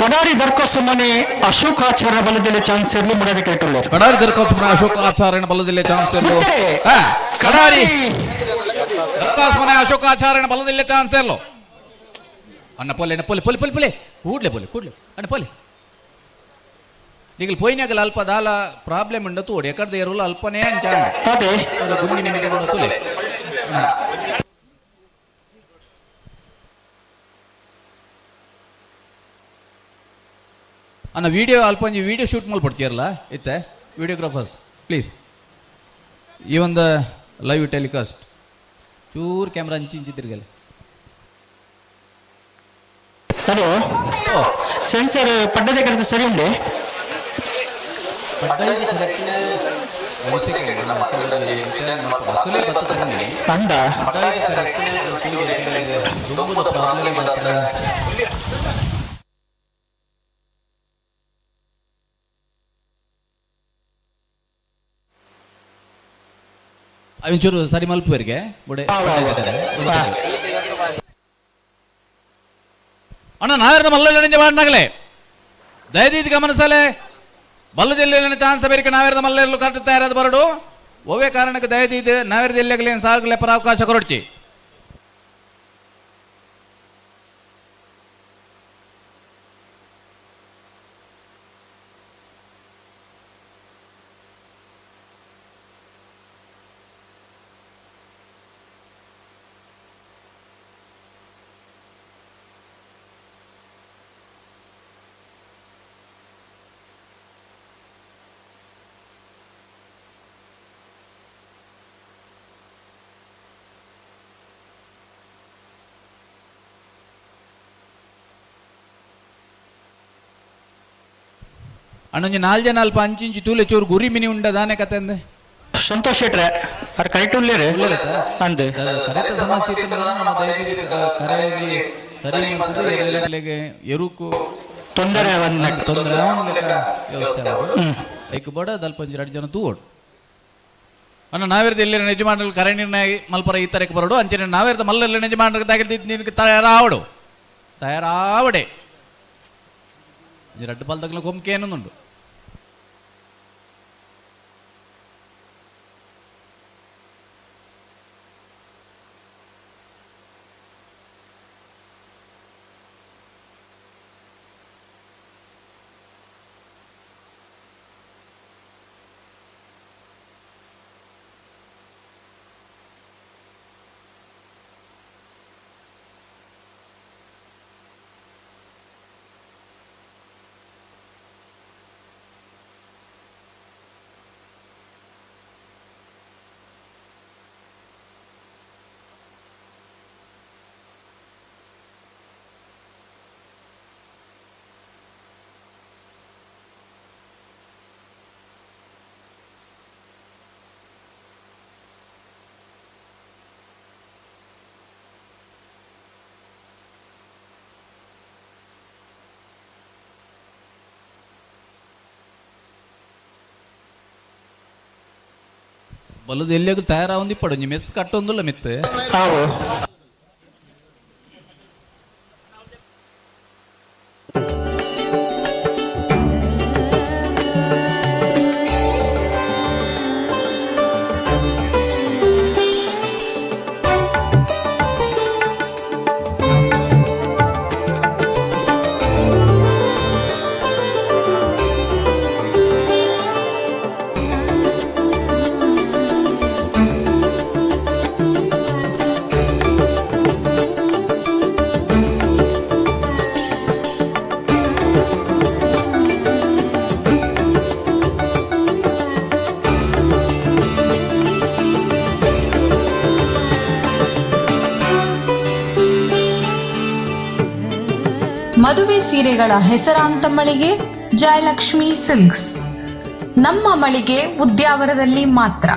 ಕಡಾರಿ ದರ್ಕೋಸು ಮನೆ ಅಶೋಕ್ ಆಚಾರ್ಯ ಬಲದಲ್ಲಿ ಚಾನ್ಸ್ ಇರಲಿ ಮುಡಾದ ಕ್ರಿಕೆಟ್. ಕಡಾರಿ ದರ್ಕೋಸು ಮನೆ ಅಶೋಕ್ ಆಚಾರ್ಯನ ಬಲದಲ್ಲಿ ಚಾನ್ಸ್ ಇರಲು. ಕಡಾರಿ ದರ್ಕೋಸು ಮನೆ ಅಶೋಕ್ ಆಚಾರ್ಯನ ಬಲದಲ್ಲಿ ಚಾನ್ಸ್ ಇರಲು. ಅಣ್ಣ ಪೋಲೆ ಅಣ್ಣ ಪೋಲೆ ಪೋಲೆ ಪೋಲೆ ಪೋಲೆ ಕೂಡ್ಲೆ ಪೋಲೆ ಕೂಡ್ಲೆ ಅಣ್ಣ ಪೋಲೆ ನಿಗಲ್ ಪೋಯಿನಾಗಲ ಅಲ್ಪ ದಾಲ ಪ್ರಾಬ್ಲಮ್ ಉಂಡ ತೋಡಿ ಎಕಡ್ದ ಎರುಲ ಅಲ್ಪನೇ ಅಂಚಾಂಡ ಗುಂಡಿ ನಿಮಗೆ ತುಲೆ. ಅಣ್ಣ ವಿಡಿಯೋ ಅಲ್ಪ ಒಂಜಿ ವಿಡಿಯೋ ಶೂಟ್ ಮಲ್ಪಡ್ತೀರಲ್ಲ ಇತ್ತೆ ವಿಡಿಯೋಗ್ರಾಫರ್ಸ್ ಪ್ಲೀಸ್ ಈ ಒಂದು ಲೈವ್ ಟೆಲಿಕಾಸ್ಟ್ ಚೂರು ಕ್ಯಾಮ್ರಾ ಅಂಚಿ ಇಂಚಿ ತಿರ್ಗಲ್ಲ. ಹಲೋ ಸೆನ್ಸರ್ ಪಡ್ಡದ ಕರೆದು ಸರಿ ಉಂಡೆ ಅಂದ ಅವಿಂಚೂರು ಸರಿ ಮಲ್ಪುವರಿಗೆ ಬುಡೆ ಅಣ್ಣ ನಾವೇರ್ದ ಮಲ್ಲ ಮಾಡನಾಗಲೇ ದಯದೀದ್ ಗಮನಿಸಲೆ ಬಲ್ಲದೆಲ್ಲಿ ಚಾನ್ಸ್ ಬೇರಿಕೆ ನಾವೇರ್ದ ಮಲ್ಲೆರ್ಲು ಕರೆಕ್ಟ್ ತಯಾರಾದ ಬರಡು ಒವ್ವೇ ಕಾರಣಕ್ಕೆ ದಯದೀದ್ ನಾವೇರ್ದ ಎಲ್ಲಗಲಿ ಸಾಗಲೆ ಪರ ಅವಕಾಶ ಕೊರಡ್ಚಿ. ಅಣ್ಣೊಂಜಿ ನಾಲ್ ಜನ ಅಲ್ಪ ಅಂಚಿಂಚಿ ತೂಲೆ ಚೂರು ಗುರಿ ಮಿನಿ ಉಂಡ ದಾನೆ ಕತೆ ಅಂದೆ ಸಂತೋಷ್ ಶೆಟ್ರೆ ಅವ್ರು ಕರೆಕ್ಟ್ ಉಳ್ಳೇರು ಅಂದೆ ಕರೆತ ಸಮಸ್ಯೆ ಇತ್ತು ನಮ್ಮ ದಯವಿಟ್ಟು ಕರೆಯಲ್ಲಿ ಸರಿ ಮಾಡ್ತದೆ ಎಲ್ಲೆಲೆಗೆ ಎರುಕು ತೊಂದರೆ ತೊಂದರೆ ಲೆಕ್ಕ ವ್ಯವಸ್ಥೆ ಐಕ್ ಬೋಡ ದಲ್ಪ ಒಂಜಿ ಎರಡು ಜನ ತೂವೋಡು. ಅಣ್ಣ ನಾವೇರ್ದ ಎಲ್ಲಿ ಯಜಮಾನರು ಕರೆ ನಿರ್ಣಯ ಮಲ್ಪರ ಈ ತರಕ್ಕೆ ಬರೋಡು ಅಂಚನೆ ನಾವೇರ್ದ ಮಲ್ಲೆಲ್ಲ ಯಜಮಾನರಿಗೆ ತಾಗಿದ್ದು ತಯಾರಾವಡು ತಯಾರಾವಡೆ ರಡ್ಡು ಪಾಲ್ದಗ್ಲ ಕೊಮ್ಕೆ ಏನೊಂದುಂಡು. ಬಲದ ಎಲ್ಲಿಯಾಗ ತಯಾರಾವಂದು ಇಪ್ಪಡು ಒಂಜಿ ಮೆಸ್ ಕಟ್ಟೊಂದುಲ್ಲ ಮಿತ್ತು. ಮದುವೆ ಸೀರೆಗಳ ಹೆಸರಾಂತ ಮಳಿಗೆ ಜಯಲಕ್ಷ್ಮಿ ಸಿಲ್ಕ್ಸ್. ನಮ್ಮ ಮಳಿಗೆ ಉದ್ಯಾವರದಲ್ಲಿ ಮಾತ್ರ.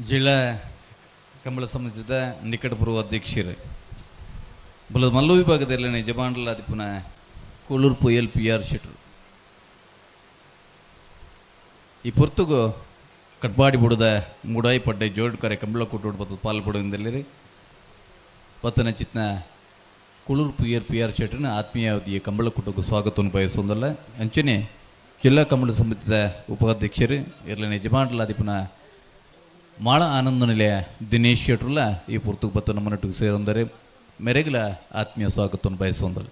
ಜಿಲ್ಲಾ ಕಂಬಳ ಸಮಾಜದ ನಿಕಟಪೂರ್ವ ಅಧ್ಯಕ್ಷರು ಬಲ ಮಲ್ಲು ವಿಭಾಗದಲ್ಲಿ ಯಜಮಾನಲಾದಿಪುನ ಕೊಳೂರ್ಪು ಎಲ್ ಪಿ ಆರ್ ಶೆಟ್ರು. ಈ ಪೊರ್ತುಗು ಕಟ್ಪಾಡಿ ಬುಡದ ಮೂಡಾಯಿ ಪಡ್ಡೆ ಜೋಡ್ ಕರೆ ಕಂಬಳ ಕೊಟ್ಟು ಬತ್ತು ಪಾಲ್ ಪಡುವುದರಲ್ಲಿ ಪತ್ತನ ಚಿತ್ನ ಕುಳೂರ್ಪು ಎಲ್ ಪಿ ಆರ್ ಶೆಟ್ರನ ಆತ್ಮೀಯ ಕಂಬಳ ಕೂಟಕ್ಕೂ ಸ್ವಾಗತವನ್ನು ಬಯಸುವುದಲ್ಲ. ಅಂಚನೆ ಜಿಲ್ಲಾ ಕಂಬಳ ಸಮಿತಿಯ ಉಪಾಧ್ಯಕ್ಷರು ಎರಡನೇ ಯಜಮಾನಲಾದಿಪುನ ಮಾಳ ಆನಂದ ನಿಲಯ ದಿನೇಶ್ ಶೆಟ್ರುಲ ಈ ಪುರ್ತುಗ್ ಬತ್ತ ನಮ್ಮನೊಟ್ಟಿಗೆ ಸೇರೊಂದರೆ ಮೆರೆಗಲ ಆತ್ಮೀಯ ಸ್ವಾಗತವನ್ನು ಬಯಸುವಂದರು.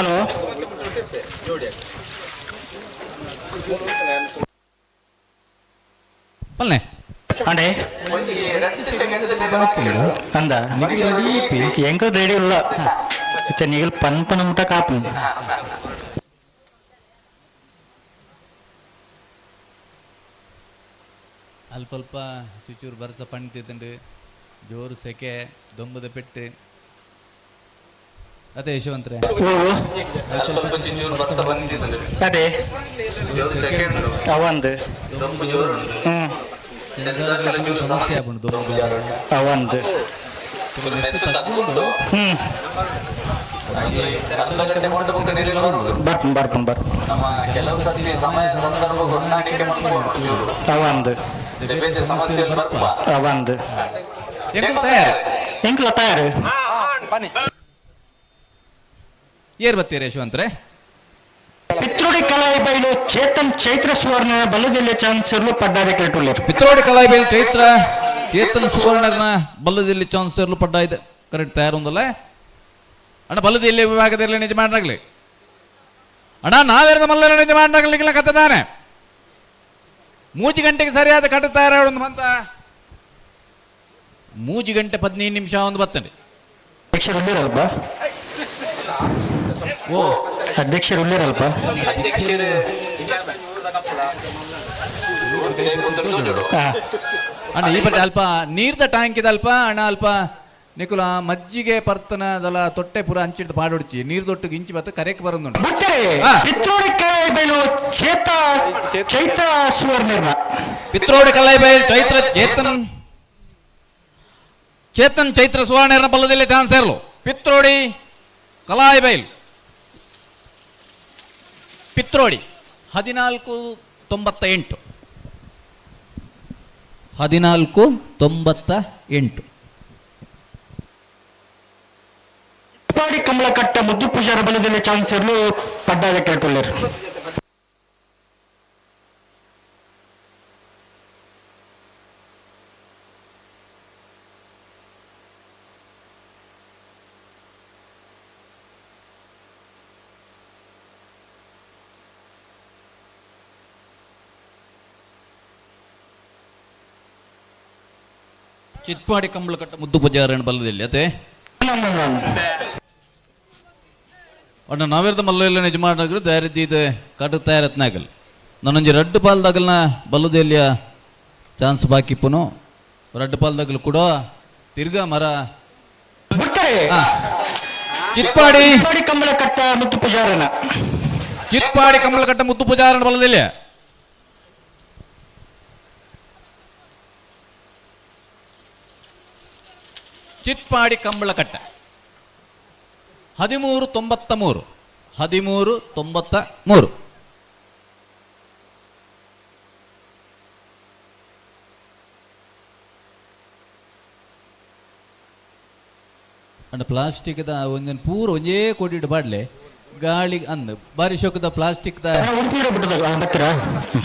ಹಲೋ ಪಲ್ನೆ ಅಂಡೆ ಅಂದ ಎಂಕಲ್ ರೆಡಿ ಇಲ್ಲ ಇತ್ತೆ ನಿಗಲ್ ಪನ್ ಪನ್ ಮುಟ ಕಾಪು. ಅಲ್ಪ ಅಲ್ಪ ಚುಚೂರು ಬರ್ಸ ಪಣ್ತಿದ್ದಂಡು, ಜೋರು ಸೆಕೆ, ದೊಂಬದ ಪೆಟ್ಟು. ಅದೇ ಯಶವಂತ್ರೆ, ಅದೇ ಅವಂದು ಸಮಸ್ಯೆ ಆಪುಂಡು ದೊಂಬು. ಅವಂದು ಬರ್ಪುನ್ ಬರ್ಪುನ್ ಬರ್ಪುನ್. ಅವಂದು ಅವಂದು ತಯಾರು ಎಂಕ್ಲ ತಯಾರು. ಏರ್ ಬತ್ತೀರ ಯಶವಂತ್ರೆ? ಪಿತ್ರೋಡಿ ಕಲಾಯಿ ಬೈಲು ಚೇತನ್ ಚೈತ್ರ ಸುವರ್ಣ ಬಲ್ಲದಿಲ್ಲ ಚಾನ್ಸರ್ಲು ಪಡ್ಡಾದ ಕೇಟುಲ್ಲೇರು. ಪಿತ್ರೋಡಿ ಕಲಾಯಿ ಬೈಲು ಚೈತ್ರ ಚೇತನ್ ಸುವರ್ಣನ ಬಲ್ಲದಿಲ್ಲಿ ಚಾನ್ಸರ್ಲು ಪಡ್ಡ ಇದೆ ಕರೆಕ್ಟ್ ತಯಾರು ಒಂದಲ್ಲ ಅಣ್ಣ. ಬಲ್ಲದಿಲ್ಲಿ ವಿಭಾಗದಲ್ಲಿ ನಿಜ ಮಾಡಾಗ್ಲಿ ಅಣ್ಣ, ನಾವೇರದ ಮಲ್ಲ ನಿಜ ಮಾಡಾಗ್ಲಿಕ್ಕಿಲ್ಲ ಕತ್ತದಾನೆ. ಮೂಜಿ ಗಂಟೆಗೆ ಸರಿಯಾದ ಕಟ್ಟ ತಯಾರು ಒಂದು ಬಂತ ಮೂಜಿ ಗಂಟೆ 15 ನಿಮಿಷ ಒಂದು ಬತ್ತಂడి. ಅಧ್ಯಕ್ಷರು ಉಳ್ಳೇರಲ್ಪ? ಓ ಅಧ್ಯಕ್ಷರು ಉಳ್ಳೇರಲ್ಪ? ಅಣ್ಣ, ಈ ಬಟ್ಟೆ ಅಲ್ಪ ನೀರ್ದ ಟ್ಯಾಂಕ್ ಇದೆ ಅಲ್ಪ ಅಣ್ಣ. ಅಲ್ಪ ನಿಕುಲ ಮಜ್ಜಿಗೆ ಪರ್ತನ ಅದಲ್ಲ ತೊಟ್ಟೆ ಪೂರ ಅಂಚಿಡ್ದು ಪಾಡೊಡ್ಚಿ, ನೀರ್ ದೊಟ್ಟಿಗೆ ಇಂಚಿ ಬತ್ತ ಕರೆಕ್ ಬರೋದುಂಟು. ಪಿತ್ರೋಡಿ ಕಲಾಯಿ ಬೈಲು ಚೇತ ಚೈತ್ರ ಸುವರ್ಣರ್ನ ಪಿತ್ರೋಡಿ ಕಲಾಯಿ ಬೈಲು ಚೈತ್ರ ಚೇತನ್ ಚೇತನ್ ಚೈತ್ರ ಸುವರ್ಣರ್ನ ಬಲ್ಲದಲ್ಲಿ ಚಾನ್ಸ್ ಇರಲು. ಪಿತ್ರೋಡಿ ಕಲಾಯಿ ಬೈಲ್ ಪಿತ್ರೋಡಿ 14.98, 14.98. ಚಿಪ್ಪಾಡಿ ಕಮಲಕಟ್ಟ ಮುದ್ದು ಪೂಜಾರ ಬಲದಲ್ಲಿ ಚಾನ್ಸ್ ಇರಲು ಪಡ್ಡಾದ ಕೇಳ್ಕೊಳ್ಳೇರು. ಚಿತ್ಪಾಡಿ ಕಂಬಳಕಟ್ಟ ಮುದ್ದು ಪೂಜಾರಣ ಬಲ್ಲದಿಲ್ಲ ಅತೆ ಅಣ್ಣ. ನಾವೇರ್ದ ಮಲ್ಲ ನಿಜ ಮಾಡಿದ್ರೆ ತಯಾರಿದ್ದ ಕಡು ತಯಾರತ್ನಾಗಲ್ ನಾನೊಂಜಿ ರಡ್ಡು ಪಾಲ್ದಾಗಲ್ನ ಬಲ್ಲದೆಲ್ಲಿಯ ಚಾನ್ಸ್ ಬಾಕಿ ಪುನು ರಡ್ಡು ಪಾಲ್ದಾಗಲ್ ಕೂಡ ತಿರ್ಗಾ ಮರ. ಚಿತ್ಪಾಡಿ ಚಿತ್ಪಾಡಿ ಕಮಲಕಟ್ಟ ಮುದ್ದು ಪೂಜಾರನ ಚಿತ್ಪಾಡಿ ಕಮಲಕಟ್ಟ ಮುದ್ದು ಪೂಜಾರನ ಬಲ್ಲದಿಲ್ಲ. ಚಿತ್ಪಾಡಿ ಕಂಬಳಕಟ್ಟ 13.93, 13.93. ಅಂಡ ಪ್ಲಾಸ್ಟಿಕ್ದ ಒಂಜನ್ ಪೂರ ಒಂಜೇ ಕೊಡಿಡ್ ಬಾಡ್ಲೆ ಗಾಳಿ ಅಂದ್ ಬಾರಿ ಶೋಕದ ಪ್ಲಾಸ್ಟಿಕ್ದ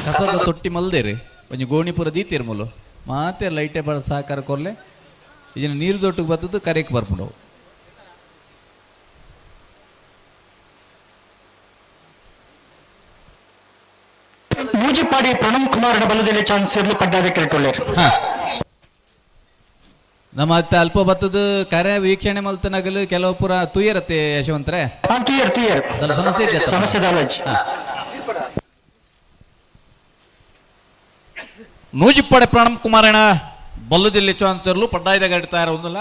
ಕಸದ ತೊಟ್ಟಿ ಮಲ್ದೇರಿ ಒಂಜಿ ಗೋಣಿಪುರ ದೀತೀರ್ ಮೂಲು ಮಾತೆ ಲೈಟೆ ಬರ ಸಹಕಾರ ಕೊರ್ಲೆ. ಇದನ್ನ ನೀರು ದೊಟ್ಟಿಗೆ ಬರ್ತದ್ದು ಕರೆಕ್ ಬರ್ಪುಂಡವು. ಮೂಜಿಪಾಡಿ ಪ್ರಣಮ್ ಕುಮಾರ್ ಬಲದಲ್ಲಿ ಚಾನ್ಸ್ ಇರಲು ಪಡ್ಡಾದ ಕೇಳ್ಕೊಳ್ಳೇರು. ನಮ್ಮ ಅತ್ತ ಅಲ್ಪ ಬತ್ತದ ಕರೆ ವೀಕ್ಷಣೆ ಮಲ್ತನಗಲು ಕೆಲವು ಪುರ ತುಯರತ್ತೆ ಯಶವಂತ್ರೆ. ತುಯರ್ ತುಯರ್. ಸಮಸ್ಯೆ ಇದೆ. ಸಮಸ್ಯೆ ದಾಲಜ್. ನೂಜಿಪ್ಪಾಡೆ ಪ್ರಣಮ್ ಕುಮಾರಣ ಬಲ್ಲದಿಲ್ಲಿ ಚಾನ್ಸರ್ಲು ಪಡ್ಡಾಯ್ದ ಗಡಿ ತಯಾರ ಒಂದಲ್ಲ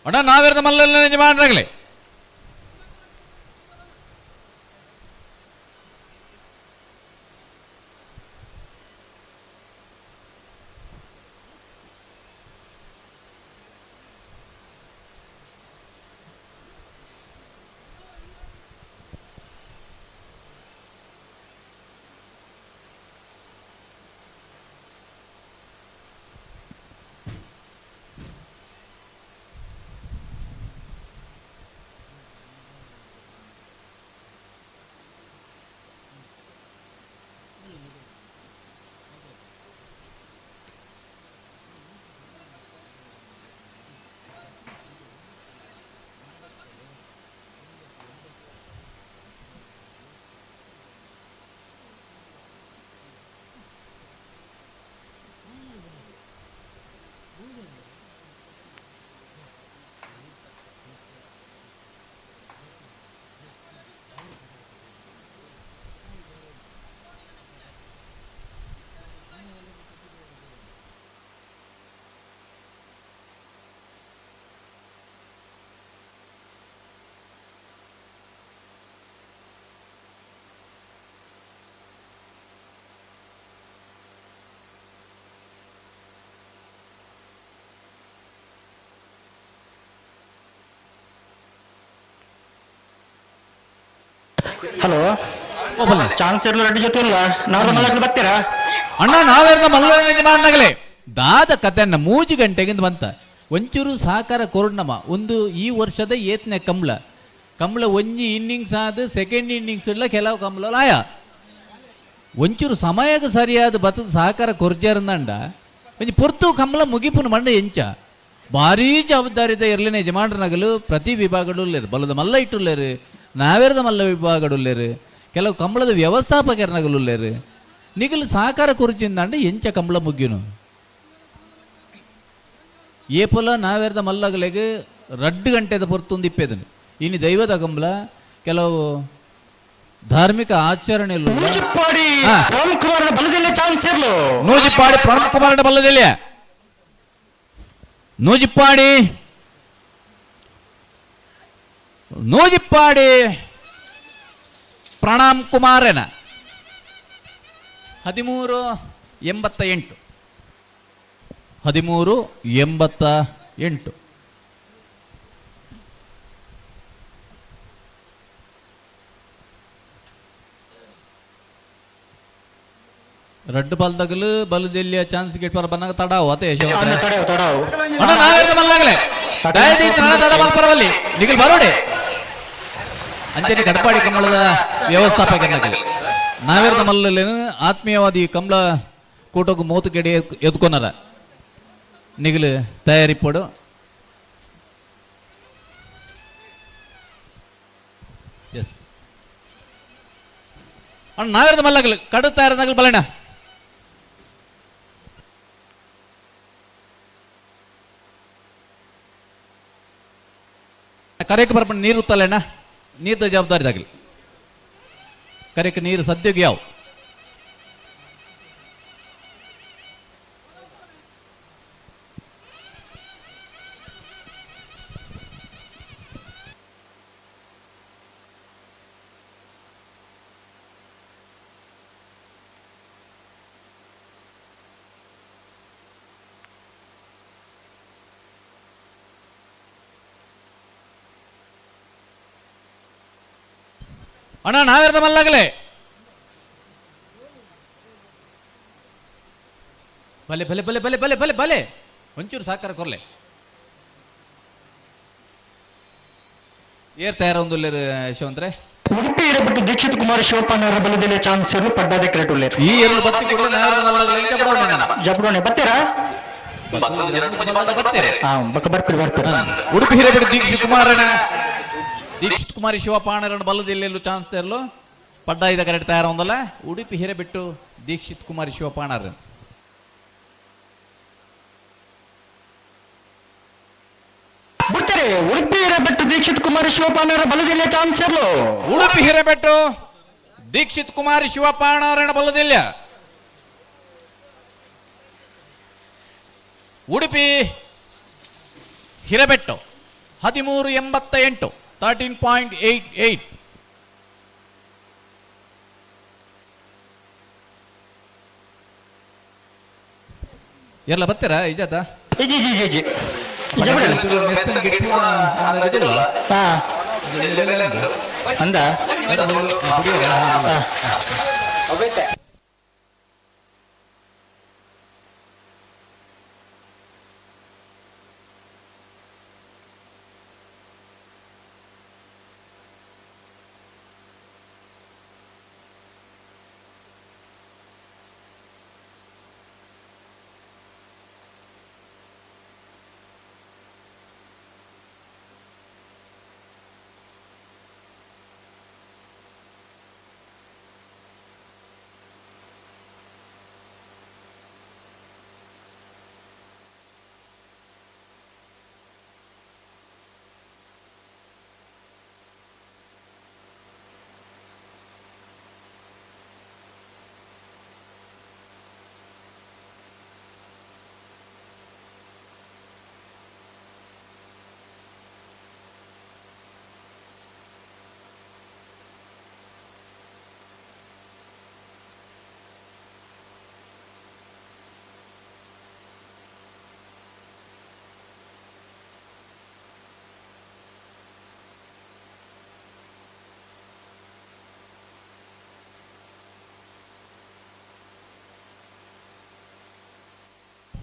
ಅಣ್ಣ. ನಾವೇರ್ದ ಮಲ್ಲ ನಿಜ ಮಾಡ್ರಾಗ್ಲಿ. ಹಲೋ, ಚಾನ್ಸ್ ಇರಲು ರೆಡ್ಡಿ ಜೊತೆ ಇಲ್ಲ ನಾವು ಮಲ್ಲಕ್ಕೆ ಬರ್ತೀರಾ? ಅಣ್ಣ, ನಾವೇರ್ನ ಮಲ್ಲನ ಯಜಮಾನಗಲೇ ದಾದ ಕತೆಯನ್ನ 3 ಗಂಟೆಗಿಂದ ಬಂತ ಒಂಚೂರು ಸಹಕಾರ ಕೊರಡ್ನಮ್ಮ. ಒಂದು ಈ ವರ್ಷದ ಏತ್ನೆ ಕಂಬ್ಳ ಕಂಬ್ಳ ಒಂಜಿ ಇನ್ನಿಂಗ್ಸ್ ಆದ ಸೆಕೆಂಡ್ ಇನ್ನಿಂಗ್ಸ್ ಇಲ್ಲ ಕೆಲವು ಕಂಬ್ಳ ಲಾಯ ಒಂಚೂರು ಸಮಯಕ್ಕೆ ಸರಿಯಾದ ಬತ್ತದ ಸಹಕಾರ ಕೊರ್ಜಾರಂದಂಡ ಒಂಜಿ ಪೊರ್ತು ಕಂಬಳ ಮುಗಿಪುನ ಮಂಡ ಎಂಚ ಭಾರೀ ಜವಾಬ್ದಾರಿದ ಇರ್ಲಿನ ಯಜಮಾನ್ರನಗಲು ಪ್ರತಿ ವಿಭಾಗಡುಲ್ಲೇರು ಬಲದ ಮಲ್ಲ ಇಟ್ಟುಲ್ಲೇರು ನಾವೇರದ ಮಲ್ಲ ವಿಭಾಗಡುಲ್ಲೇರು ಕೆಲವು ಕಂಬಳದ ವ್ಯವಸ್ಥಾಪಕರನಗಲುಲ್ಲೇರು ನಿಗಲು ಸಹಕಾರ ಕುರಿಚಿಂದಂಡ ಎಂಚ ಕಂಬಳ ಮುಗ್ಯುನು ಏಪೊಲ ನಾವೇರ್ದ ಮಲ್ಲಗಲೆಗ್ 2 ಗಂಟೆದ ಪೊರ್ತುಂದು ಇಪ್ಪೆದನು ಇನ್ನು ದೈವದ ಕಂಬಳ ಕೆಲವು ಧಾರ್ಮಿಕ ಆಚರಣೆ ನೂಜಿಪ್ಪಾಡಿ ಪ್ರಣಮ್ ಕುಮಾರ್ ಬಲದಲ್ಲಿ ಚಾನ್ಸ್ ಇರ್ಲು. ನೂಜಿಪ್ಪಾಡಿ ಪ್ರಣಮ್ ಕುಮಾರನ ಬಲ್ಲದಲ್ಲಿ ನೂಜಿಪ್ಪಾಡಿ ನೂಜಿಪ್ಪಾಡಿ ಪ್ರಣಾಮ್ ಕುಮಾರನ 13.88 13.88. ರಡ್ಡು ಬಾಲ್ದಾಗಲು ಬಲದೆಲ್ಲಿಯ ಚಾನ್ಸ್ ಗಿಟ್ ಪರ ಬನ್ನಾಗ ತಡಾವು ಅತೆ ತಡವು ತಡಾವು. ಅಣ್ಣ ನಾವೇರ್ದ ಮಲ್ಲಾಗಲೆ ದಯದೀತ್ ನನ್ನ ತಡ ಮಲ್ಪರವಲ್ಲಿ ನಿಗಲ್ ಬರೋಡೆ ಅಂಚನೆ ಕಡಪಾಡಿ ಕಮಲದ ವ್ಯವಸ್ಥಾಪಕನಾಗಲಿ ನಾವೇರ್ದ ಮಲ್ಲಲೇನು ಆತ್ಮೀಯವಾದಿ ಕಮಲ ಕೂಟಕ್ಕೆ ಮೂತು ಕೆಡಿ ಎದ್ಕೊನಾರ ನಿಗಲು ತಯಾರಿ ಪಡು. ಎಸ್ ಅಣ್ಣ ನಾವೇರ್ದ ಮಲ್ಲಾಗಲಿ ಕಡು ತಯಾರದಾಗಲಿ ಬಲಣ್ಣ. ಕರೆಕ್ ಬರ್ಪಣ ನೀರು ಉತ್ತಲ್ಲಣ್ಣ, ನೀರ್ದ ಜವಾಬ್ದಾರಿದಾಗಲಿ ಕರೆಕ್ ನೀರು ಸದ್ಯಕ್ಕೆ ಯಾವ ಅಣ್ಣ ನಾವೇರ್ದ ಮಲ್ಲಾಗಲೇ ಭಲೆ ಭಲೆ ಭಲೆ ಭಲೆ ಭಲೆ ಭಲೆ ಭಲೆ ಒಂಚೂರು ಸಾಕಾರ ಕೊರ್ಲೆ ಏರ್ ತಯಾರ ಒಂದು ಯಶವಂತ್ರೆ. ಉಡುಪಿ ಇರಬಿಟ್ಟು ದೀಕ್ಷಿತ್ ಕುಮಾರ್ ಶಿವಪ್ಪನವರ ಬಲದಲ್ಲಿ ಚಾನ್ಸ್ ಇರಲು ಪಡ್ಡಾದ ಕ್ರಿಕೆಟ್ ಉಳ್ಳೇರು. ಈ ಎರಡು ಬತ್ತಿ ಕೂಡಲೇ ನಾವೇರ್ದ ಮಲ್ಲಾಗಲೇ ಜಬ್ರೋಣೆ ಬರ್ತೀರಾ? ಬರ್ತೀರಿ. ಹಾ, ಬರ್ತೀರಿ ಬರ್ತೀರಿ. ಉಡುಪಿ ಹಿರೇಬಿಡು ದೀಕ್ಷಿತ್ ಕುಮಾರನ ದೀಕ್ಷಿತ್ ಕುಮಾರಿ ಶಿವಪಾಣರನ್ನು ಬಲ್ಲದಿಲ್ಲೆಲ್ಲೂ ಚಾನ್ಸ್ ಇರಲು ಪಡ್ಡ ಇದ ಕರೆಕ್ಟ್ ತಯಾರ ಒಂದಲ್ಲ ಉಡುಪಿ ಹಿರೇಬಿಟ್ಟು ದೀಕ್ಷಿತ್ ಕುಮಾರಿ ಶಿವಪಾಣರ ಬಿಡ್ತಾರೆ. ಉಡುಪಿ ಹಿರೇಬೆಟ್ಟು ದೀಕ್ಷಿತ್ ಕುಮಾರಿ ಶಿವಪಾಣರ ಬಲದಿಲ್ಲ ಚಾನ್ಸ್ ಇರಲು. ಉಡುಪಿ ಹಿರೇಬೆಟ್ಟು ದೀಕ್ಷಿತ್ ಕುಮಾರಿ ಶಿವಪಾಣರಣ ಬಲ್ಲದಿಲ್ಲ ಉಡುಪಿ ಹಿರೇಬೆಟ್ಟು 13.88 13.88. ಎಲ್ಲ ಬರ್ತೀರಾ ಇಜಾತ? ಇಜಿ ಇಜಿ ಇಜಿ ಅಂದ.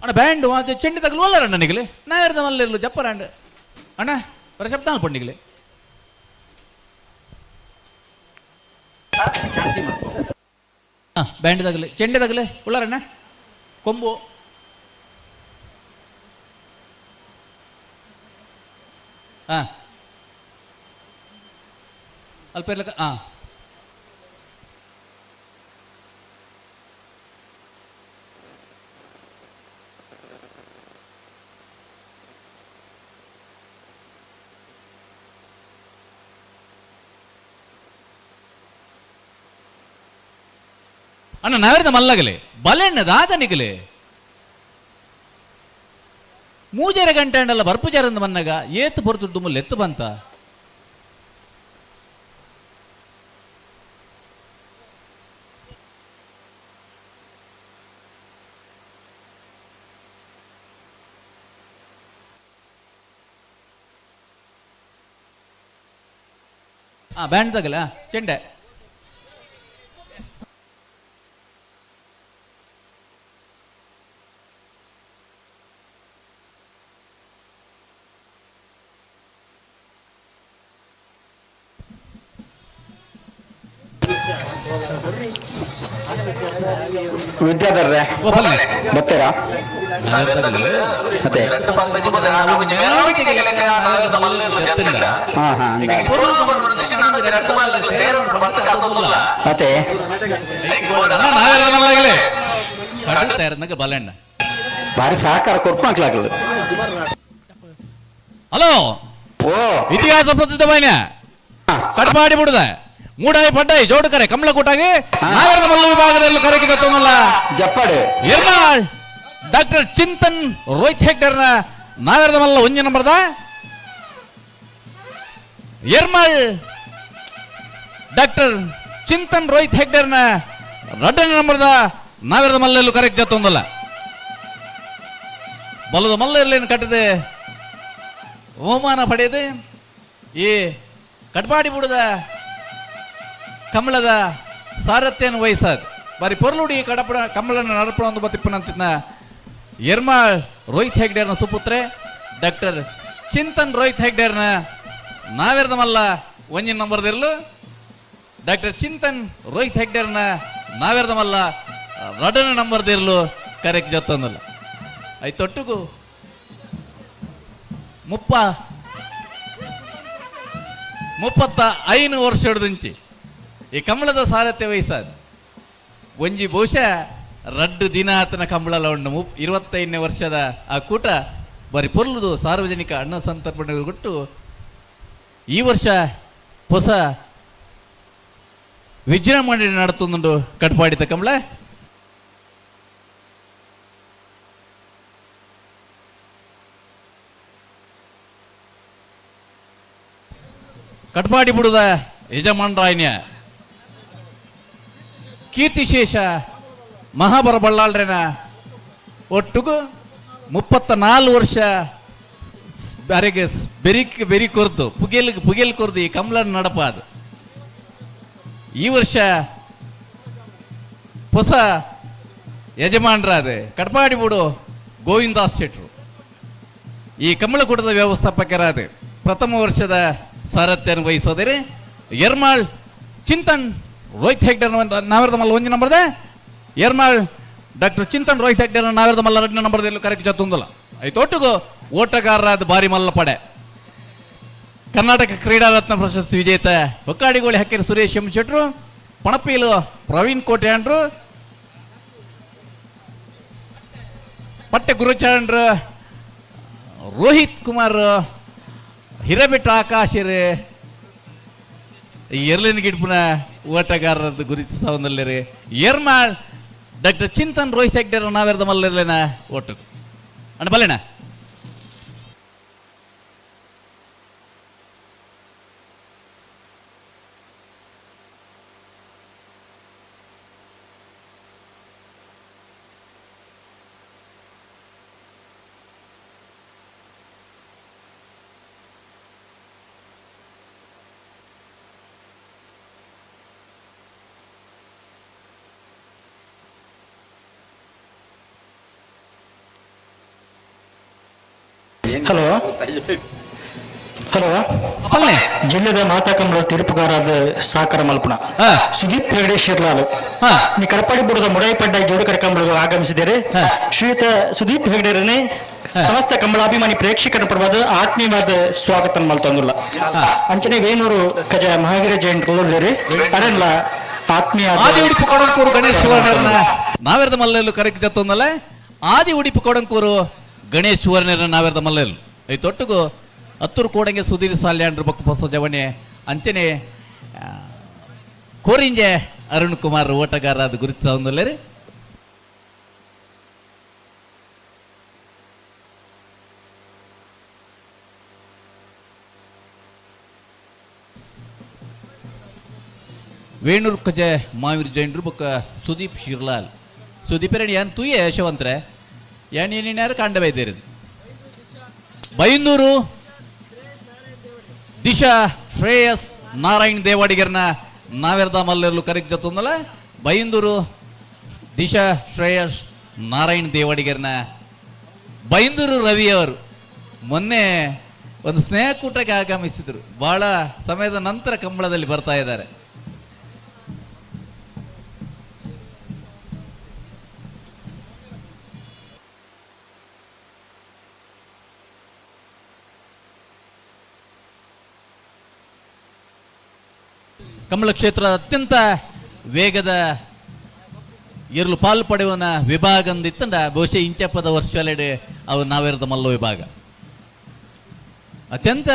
ಅಣ್ಣ ಬ್ಯಾಂಡ್ ಅದು ಚೆಂಡಿ ತಗಲು ಅಲ್ಲರಣ್ಣ ನಿಗಲೆ ನಾವೇರ್ದ ಮಲ್ಲಿರ್ಲು ಜಪ್ಪರಾಂಡ್ ಅಣ್ಣ ಬರ ಶಬ್ದ ಪಂಡಿಗಲೆ. ಬ್ಯಾಂಡ್ ತಗಲೆ ಚೆಂಡೆ ತಗಲೆ ಉಳ್ಳಾರಣ್ಣ ಕೊಂಬು. ಹಾಂ ಅಲ್ಪ ಇರ್ಲಕ್ಕ. ಹಾಂ ಅಣ್ಣ ನಾವೇರ್ದ ಮಲ್ಲಗಲೆ ಬಲೆಣ್ಣ ದಾದ ನಿಗಲೆ ಮೂಜರೆ ಗಂಟೆ ಅಂಡಲ್ಲ ಬರ್ಪು ಜರಂದ ಮನ್ನಗ ಏತು ಪೊರ್ತುದ್ದು ಮುಲ್ಲು ಎತ್ತು ಬಂತ. ಆ ಬ್ಯಾಂಡ್ ತಗಲ ಚೆಂಡೆ. ವಿದ್ಯಾಧರ್ರೆ ಬರ್ತೀರಾ? ಅದೇ ಹಾ ಹಾ ಅದೇ ಬಲೆಣ್ಣ ಭಾರಿ ಸಹಕಾರ ಕೊರ್ಪಾಕ್ಲಾಗ್ತದೆ. ಹಲೋ ಓ ಇತಿಹಾಸ ಪ್ರಸಿದ್ಧ ಬೈನ ಕಟ್ಪಾಡಿ ಬಿಡುದ ಮೂಡಾಯಿ ಪಡ್ಡಾಯಿ ಜೋಡುಕರೆ ಕಮಲಕೂಟಾಗಿ ನಾಗರದ ಮಲ್ಲ ವಿಭಾಗದಲ್ಲಿ ಕರೆಗೆ ಗೊತ್ತೊಂದಲ್ಲ ಜಪ್ಪಾಡು ಎರ್ನಾಳ್ ಡಾಕ್ಟರ್ ಚಿಂತನ್ ರೋಹಿತ್ ಹೆಗ್ಡರ್ನ ನಾಗರದ ಮಲ್ಲ ಒಂಜಿ ನಂಬರ್ದ ಎರ್ಮಾಳ್ ಡಾಕ್ಟರ್ ಚಿಂತನ್ ರೋಹಿತ್ ಹೆಗ್ಡರ್ನ ರಡ್ಡನೇ ನಂಬರ್ದ ನಾಗರದ ಮಲ್ಲಲ್ಲೂ ಕರೆಕ್ಟ್ ಜೊತ್ತೊಂದಲ್ಲ ಬಲದ ಮಲ್ಲ ಕಟ್ಟದೆ ಅವಮಾನ ಪಡೆಯದೆ ಈ ಕಟ್ಪಾಡಿ ಬಿಡದ ಕಮಲದ ಸಾರಥ್ಯನ ವಹಿಸಾದ್ ಬಾರಿ ಪೊರ್ಲುಡಿ ಕಡಪಡ ಕಮಲನ ನಡಪಡ ಒಂದು ಬತ್ತಿಪ್ಪನಂಚಿನ ಎರ್ಮಾಳ್ ರೋಹಿತ್ ಹೆಗ್ಡೇರ್ನ ಸುಪುತ್ರೆ ಡಾಕ್ಟರ್ ಚಿಂತನ್ ರೋಹಿತ್ ಹೆಗ್ಡೇರ್ನ ನಾವೇರ್ದ ಮಲ್ಲ ಒಂಜಿನ ನಂಬರ್ದಿರಲು ಡಾಕ್ಟರ್ ಚಿಂತನ್ ರೋಹಿತ್ ಹೆಗ್ಡೇರ್ನ ನಾವೇರ್ದ ಮಲ್ಲ ರಡನ ನಂಬರ್ದಿರಲು ಕರೆಕ್ಟ್ ಜೊತ್ತೊಂದಲ್ಲ ಐತೊಟ್ಟುಗು 35 ವರ್ಷ ಹಿಡ್ದಿಂಚಿ ಈ ಕಮಲದ ಸಾರಥ್ಯ ವಹಿಸಾದ್ ಒಂಜಿ ಬಹುಶಃ ರಡ್ಡು ದಿನ ಆತನ ಕಂಬಳಲ ಉಂಡು 25ನೇ ವರ್ಷದ ಆ ಕೂಟ ಬರಿ ಪೊರ್ಲುದು ಸಾರ್ವಜನಿಕ ಅನ್ನ ಸಂತರ್ಪಣೆ ಕೊಟ್ಟು ಈ ವರ್ಷ ಹೊಸ ವಿಜೃಂಭಣೆ ನಡತುಂದುಂಡು ಕಟ್ಪಾಡಿತ ಕಮಲ. ಕಟ್ಪಾಡಿ ಬಿಡುದ ಯಜಮಾನರಾಯನ್ಯ ಕೀರ್ತಿಶೇಷ ಮಹಾಬರ ಬಳ್ಳಾಳ್ರೇನ ಒಟ್ಟುಗು 34 ವರ್ಷ ಅರೆಗೆ ಬೆರಿಕ್ ಬೆರಿ ಕೊರ್ದು ಪುಗೆಲ್ ಪುಗೆಲ್ ಕೊರ್ದು ಈ ಕಮಲನ ನಡಪ ಅದು ಈ ವರ್ಷ ಹೊಸ ಯಜಮಾನರಾದೆ ಕಟ್ಪಾಡಿ ಬಿಡು ಗೋವಿಂದಾಸ್ ಶೆಟ್ರು ಈ ಕಮಲಕೂಟದ ವ್ಯವಸ್ಥಾಪಕರಾದ ಪ್ರಥಮ ವರ್ಷದ ಸಾರಥ್ಯವನ್ನು ವಹಿಸೋದಿರಿ ಎರ್ಮಾಳ್ ಚಿಂತನ್ ರೋಹಿತ್ ಹೆಗ್ಡರ್ ನಾವೇರ್ದ ಮಲ್ಲ ಒಂಜಿ ನಂಬರ್ದೆ ಎರ್ಮಾಳ್ ಡಾಕ್ಟರ್ ಚಿಂತನ್ ರೋಹಿತ್ ಹೆಗ್ಡರ್ ನಾವೇರ್ದ ಮಲ್ಲ ಎರಡನೇ ನಂಬರ್ದಲ್ಲಿ ಕರೆಕ್ಟ್ ಜೊತ್ತೊಂದಲ್ಲ ಐತೊಟ್ಟಿಗೂ ಓಟಗಾರರಾದ ಬಾರಿ ಮಲ್ಲ ಪಡೆ ಕರ್ನಾಟಕ ಕ್ರೀಡಾ ರತ್ನ ಪ್ರಶಸ್ತಿ ವಿಜೇತ ಹೊಕ್ಕಾಡಿಗೋಳಿ ಹಕ್ಕಿರ ಸುರೇಶ್ ಎಂ ಶೆಟ್ರು, ಪಣಪೀಲು ಪ್ರವೀಣ್ ಕೋಟ್ಯಾಂಡ್ರು, ಪಟ್ಟೆ ಗುರುಚರಣ್ರು, ರೋಹಿತ್ ಕುಮಾರ್, ಹಿರಬೆಟ್ಟ ಆಕಾಶಿರ್, ಈ ಎರ್ಲಿನ ಗಿಡ್ಪುನ ಓಟಗಾರರದ್ದು ಗುರುತಿಸವನ್ನಲ್ಲಿರಿ ಎರ್ಮಾಳ್ ಡಾಕ್ಟರ್ ಚಿಂತನ್ ರೋಹಿತ್ ಹೆಗ್ಡೇರ್ ನಾವೇರ್ದ ಮಲ್ಲಿರ್ಲೇನ ಓಟು ಅಣ್ಣ ಬಲ್ಲೇಣ. ಹಲೋ ಹಲೋ ಜಿಲ್ಲೆದ ಮಾತಾಕಂಬಳ ತೀರ್ಪುಗಾರಾದ ಸಾಕರ ಮಲ್ಪಣ ಸುದೀಪ್ ಹೆಗಡೆ ಶಿರ್ಲಾಲ್ ನೀ ಕಡಪಾಡಿ ಬುಡದ ಮುಡೈಪಡ್ಡ ಜೋಡುಕರ ಕಂಬಳಗಳು ಆಗಮಿಸಿದ್ದಾರೆ. ಶ್ರೀಯುತ ಸುದೀಪ್ ಹೆಗಡೆರನೆ ಸಮಸ್ತ ಕಂಬಳಾಭಿಮಾನಿ ಪ್ರೇಕ್ಷಕರ ಪರವಾದ ಆತ್ಮೀಯವಾದ ಸ್ವಾಗತ ಮಲ್ತೊಂದುಲ್ಲ. ಅಂಚನೆ ವೇಣೂರು ಕಜ ಮಹಾವೀರ ಜೈನರು ಅರೆಲ್ಲ ಆತ್ಮೀಯ. ಆದಿ ಉಡುಪು ಕೊಡಂಕೂರು ಗಣೇಶ್ ಸುವರ್ಣರನ್ನ ನಾವೆರ್ದ ಮಲ್ಲೆಲ್ಲು ಕರೆಕ್ಟ್ ಜತ್ತೊಂದಲ್ಲ. ಆದಿ ಉಡುಪು ಕೊಡಂಕೂರು ಗಣೇಶ್ ಸುವರ್ಣರನ್ನ ನಾವೆರ್ದ ಮಲ್ಲೆಲ್ಲು ಈ ತೊಟ್ಟುಗು ಹತ್ತೂರು ಕೋಡಂಗೆ ಸುಧೀರ್ ಸಾಲ್ಯಾಂಡ್ರ ಬೊಕ್ಕ ಹೊಸ ಜವಣೆ ಅಂಚನೆ ಕೋರಿಂಜೆ ಅರುಣ್ ಕುಮಾರ್ ಓಟಗಾರ ಅದು ಗುರುತಿಸ. ವೇಣೂರ್ ಕಜೆ ಮಾವೀರ್ ಜೈನ್ರು ಬೊಕ್ಕ ಸುದೀಪ್ ಶಿರ್ಲಾಲ್. ಸುದೀಪ್ ರೆಡ್ಡಿ ಯಾನ್ ತೂಯೆ ಯಶವಂತ್ರೆ ಯಾನ್ ಏನೇನಾರು ಕಾಂಡ ಬೈದೇರಿ. ಬೈಂದೂರು ದಿಶಾ ಶ್ರೇಯಸ್ ನಾರಾಯಣ್ ದೇವಾಡಿಗರ್ನ ನಾವೆರ್ದ ಮಲ್ಲೆರ್ಲು ಕರೆಕ್ ಜೊತ್ತೊಂದಲ್ಲ. ಬೈಂದೂರು ದಿಶಾ ಶ್ರೇಯಸ್ ನಾರಾಯಣ್ ದೇವಾಡಿಗರ್ನ ಬೈಂದೂರು ರವಿಯವರು ಮೊನ್ನೆ ಒಂದು ಸ್ನೇಹಕೂಟಕ್ಕೆ ಆಗಮಿಸಿದರು. ಬಹಳ ಸಮಯದ ನಂತರ ಕಂಬಳದಲ್ಲಿ ಬರ್ತಾ ಇದ್ದಾರೆ. ಕಮಲ ಕ್ಷೇತ್ರ ಅತ್ಯಂತ ವೇಗದ ಇರಲು ಪಾಲು ಪಡೆಯುವನ ವಿಭಾಗ ಅಂದಿತ್ತಂಡ ಬಹುಶಃ ಇಂಚಪ್ಪದ ವರ್ಷಲೆಡೆ ಅವು ನಾವೇರದ ಮಲ್ಲ ವಿಭಾಗ ಅತ್ಯಂತ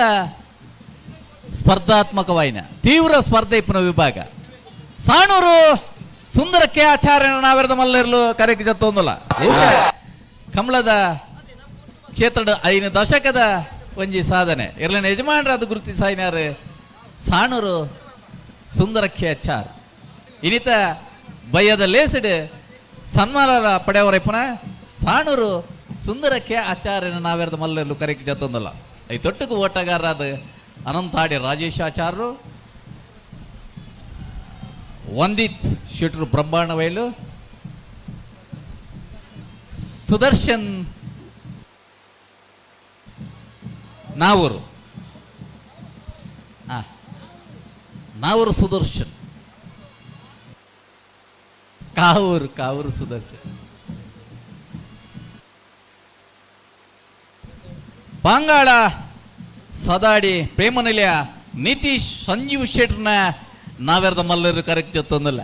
ಸ್ಪರ್ಧಾತ್ಮಕವಾಯಿನ ತೀವ್ರ ಸ್ಪರ್ಧೆ ಇಪ್ಪನ ವಿಭಾಗ. ಸಾಣೂರು ಸುಂದರಕ್ಕೆ ಆಚಾರ್ಯನ ನಾವೆರದ ಮಲ್ಲಿರಲು ಕರೆಕ್ ಜತ್ತೊಂದಲ್ಲ. ಬಹುಶಃ ಕಮಲದ ಕ್ಷೇತ್ರದ 5 ದಶಕದ ಒಂಜಿ ಸಾಧನೆ ಇರ್ಲಿನ ಯಜಮಾನರ ಅದು ಗುರುತಿಸಾಯಿನಾರು ಸಾಣೂರು ಸುಂದರಕ್ಕೆ ಆಚಾರ್ ಇನ್ನಿತ ಬಯ್ಯದ ಲೇಸಿಡ್ ಸನ್ಮಾನ ಪಡೆಯವರಪ್ಪನ ಸಾಣೂರು ಸುಂದರಕ್ಕೆ ಆಚಾರ್ಯನ ನಾವೆರದ ಮಲ್ಲರ್ಲು ಕರೆಕ್ ಜತ್ತೊಂದಲ್ಲ. I ತೊಟ್ಟುಕು ಓಟಗಾರರಾದ ಅನಂತಾಡಿ ರಾಜೇಶ್ ಆಚಾರ್ರು, ವಂದಿತ್ ಶೆಟ್ರು ಬ್ರಹ್ಮಾಂಡವೈಲು, ಸುದರ್ಶನ್ ನಾವೂರು, ನಾವೂರು ಸುದರ್ಶನ್, ಕಾವೂರು ಕಾವೂರು ಸುದರ್ಶನ್, ಪಾಂಗಾಳ ಸದಾಡಿ ಪ್ರೇಮನಿಲಯ ನಿತೀಶ್ ಸಂಜೀವ್ ಶೆಟ್ರನ ನಾವೆರದ ಮಲ್ಲರು ಕರೆಕ್ಟ್ ಜೊತ್ತೊಂದಲ್ಲ.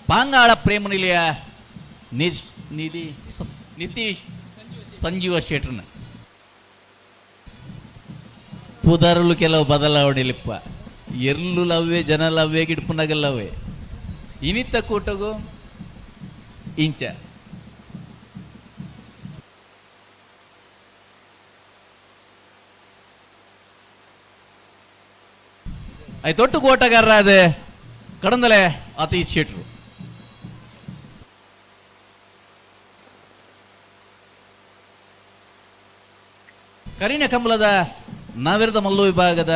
ಪಾಂಗಾಳ ಪ್ರೇಮನಿಲಯ ನಿಧಿ ನಿತೀಶ್ ಸಂಜೀವ ಶೆಟ್ರನ ಪುದರಲು ಕೆಲವು ಬದಲಾವಣೆ ಲಿಪ್ಪ ಎರ್ಲು ಲವ್ವೆ ಜನ ಲವ್ವೆ ಗಿಡ್ಪುನಗಲ್ಲವೇ ಇನಿತ ಕೂಟಗು ಇಂಚ ತೊಟ್ಟು ಕೋಟಗಾರರ ಅದೇ ಕಡಂದಲೆ ಅತೀಶ್ ಶೆಟ್ರು. ಕರಿಣ ಕಮಲದ ನಾವಿರದ ಮಲ್ಲು ವಿಭಾಗದ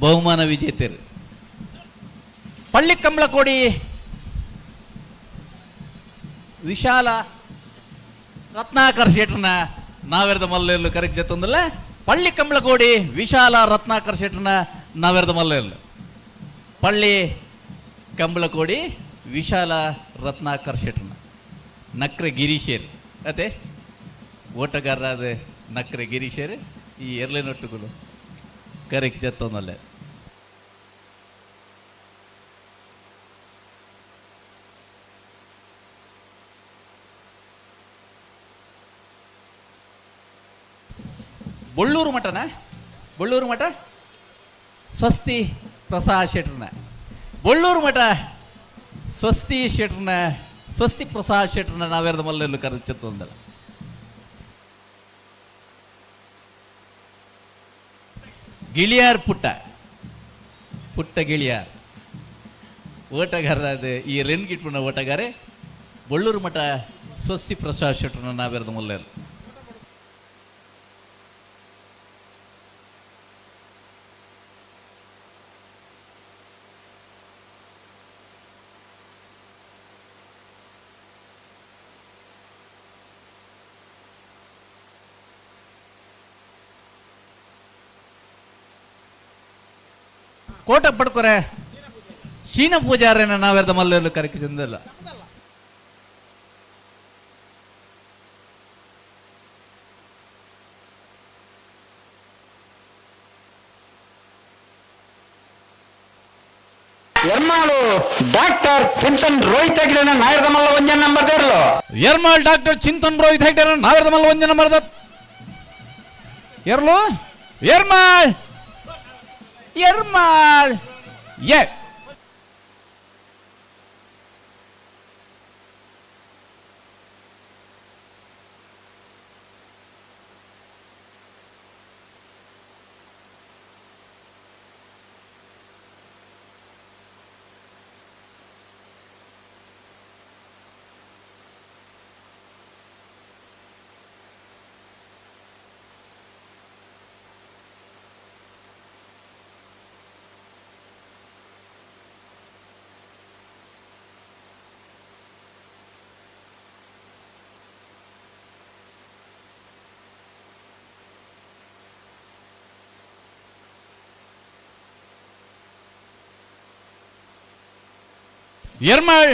ಬಹುಮಾನ ವಿಜೇತರು ಪಳ್ಳಿ ಕಮಲಕೋಡಿ ವಿಶಾಲ ರತ್ನಾಕರ್ ಶೆಟ್ರನ ನಾವೆರದ ಮಲ್ಲೆರ್ಲು ಕರೆಕ್ಟ್ ಜೊತ್ತೊಂದಲ್ಲ. ಪಳ್ಳಿ ಕಮಲಕೋಡಿ ವಿಶಾಲ ರತ್ನಾಕರ್ ಶೆಟ್ರನ ನಾವೆರದ ಮಲ್ಲೆರ್ಲು ಪಳ್ಳಿ ಕಂಬಳಕೋಡಿ ವಿಶಾಲ ರತ್ನಾಕರ್ ಶೆಟ್ರನ ನಕ್ರೆ ಗಿರೀಶೇರ್ ಅದೇ ಓಟಗಾರರಾದ ನಕ್ರೆ ಗಿರೀಶೇರ್ ಈ ಎರ್ಲೆನೊಟ್ಟುಗಳು ಕರೆಕ್ಟ್ ಜತ್ತೊಂದಲ್ಲ. ಬೊಳ್ಳೂರು ಮಠನ ಬೊಳ್ಳೂರು ಮಠ ಸ್ವಸ್ತಿ ಪ್ರಸಾದ್ ಶೆಟ್ರನ ಬೊಳ್ಳೂರು ಮಠ ಸ್ವಸ್ತಿ ಶೆಟ್ರನ ಸ್ವಸ್ತಿ ಪ್ರಸಾದ್ ಶೆಟ್ರನ ನಾವೇರದ ಮಲ್ಲೆಲ್ಲು ಕರೆಚತ್ತೊಂದಲ್ಲ. ಗಿಳಿಯಾರ್ ಪುಟ್ಟ ಪುಟ್ಟ ಗಿಳಿಯಾರ್ ಓಟಗಾರ ಅದು ಈ ರೆನ್ ಗಿಟ್ಪುನ ಓಟಗಾರೆ ಬೊಳ್ಳೂರು ಮಠ ಸ್ವಸ್ತಿ ಪ್ರಸಾದ್ ಶೆಟ್ರನ ನಾವೇರದ ಮಲ್ಲೆಲ್ಲು. ಕೋಟ ಪಡ್ಕೊರೆ ಶೀನ ಪೂಜಾರನ ನಾವೆರ್ದ ಮಲ್ಲಲು ಕರಕ್ಕೆ ಚೆಂದಲ್ಲ. ಎರ್ಮಾಳು ಡಾಕ್ಟರ್ ಚಿಂತನ್ ರೋಹಿತ್ ಹೆಗ್ಡೆನ ನಾಯರ್ದ ಮಲ್ಲ ಒಂಜನ್ ನಂಬರ್ ದೇರ್ಲು. ಎರ್ಮಾಳ್ ಡಾಕ್ಟರ್ ಚಿಂತನ್ ರೋಹಿತ್ ಹೆಗ್ಡೆ ನಾವೆರ್ದ ಮಲ್ಲ ಒಂಜನ್ ನಂಬರ್ ಎರ್ಲು. ಎರ್ಮಾಳ್ ಎರ್ಮಾಳ್ ಎ ಎರ್ಮಾಳ್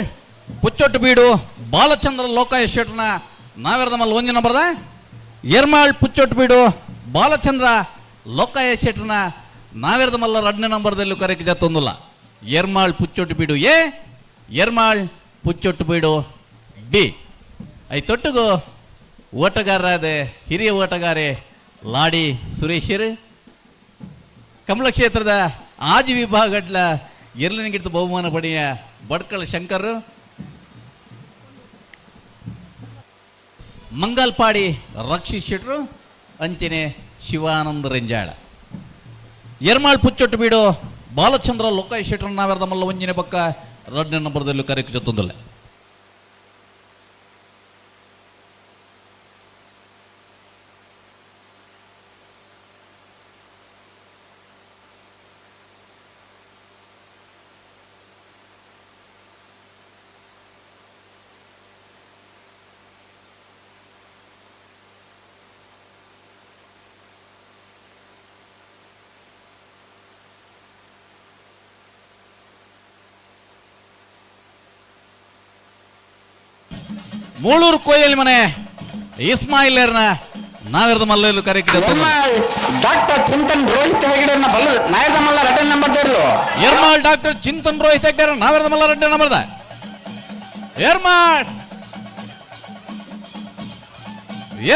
ಪುಚ್ಚೊಟ್ಟು ಬೀಡು ಬಾಲಚಂದ್ರ ಲೋಕಾಯ ಶೆಟ್ರನ ನಾವೆರ್ದ ಮಲ್ಲ ಒಂಜಿ ನಂಬರ್ದ. ಎರ್ಮಾಳ್ ಪುಚ್ಚೊಟ್ಟು ಬೀಡು ಬಾಲಚಂದ್ರ ಲೋಕಾಯ ಶೆಟ್ರನ ನಾವೆರ್ದ ಮಲ್ಲ ರಡ್ನೇ ನಂಬರ್ದಲ್ಲೂ ಕರೆಕ್ ಜತ್ತೊಂದುಲ್ಲ. ಎರ್ಮಾಳ್ ಪುಚ್ಚೊಟ್ಟು ಬೀಡು ಎ, ಎರ್ಮಾಳ್ ಪುಚ್ಚೊಟ್ಟು ಬೀಡು ಬಿ. I ತೊಟ್ಟುಗು ಓಟಗಾರರಾದ ಹಿರಿಯ ಓಟಗಾರೆ ಲಾಡಿ ಸುರೇಶರು ಕಮಲ ಕ್ಷೇತ್ರದ ಆಜಿ ವಿಭಾಗಡ್ಲ ಎರ್ಲಿನಗಿಡ್ತು ಬಹುಮಾನ ಪಡೆಯ ಬಡ್ಕಳ ಶಂಕರ್, ಮಂಗಲ್ಪಾಡಿ ರಕ್ಷಿತ್ ಶೆಟ್ರು, ಅಂಚನೆ ಶಿವಾನಂದ ರೆಂಜಾಳ. ಎರ್ಮಾಳ್ ಪುಚ್ಚೊಟ್ಟು ಬೀಡು ಬಾಲಚಂದ್ರ ಲೋಕಾಯ್ ಶೆಟ್ರು ನಾವೆರ್ದ ಮಲ್ಲ ಒಂಜಿನ ಪಕ್ಕ ರಡ್ನೇ ನಂಬರ್ದಲ್ಲಿ ಕರೆಕ್ ಜೊತ್ತೊಂದಿಲ್ಲ. ಮೂಳೂರು ಕೋಯಲ್ ಮನೆ ಇಸ್ಮಾಯಿಲರ್ನ ನಾವೆರ್ದ ಮಲ್ಲಲು ಕರೆಕ್ ಡಾಕ್ಟರ್ ಚಿಂತನ್ ರೋಹಿತ್ ಹೆಗಡೆನ ಬಲ್ಲ ನಾಯರ್ದ ಮಲ್ಲ ರಡ್ಡನ್ ನಂಬರ್ ದೇರ್ಲು. ಎರ್ಮಾಳ್ ಡಾಕ್ಟರ್ ಚಿಂತನ್ ರೋಹಿತ್ ಹೆಗ್ಡೆ ನಾವೆರ್ದ ಮಲ್ಲ ರಡ್ಡೆ ನಂಬರ್ದ. ಎರ್ಮಾಳ್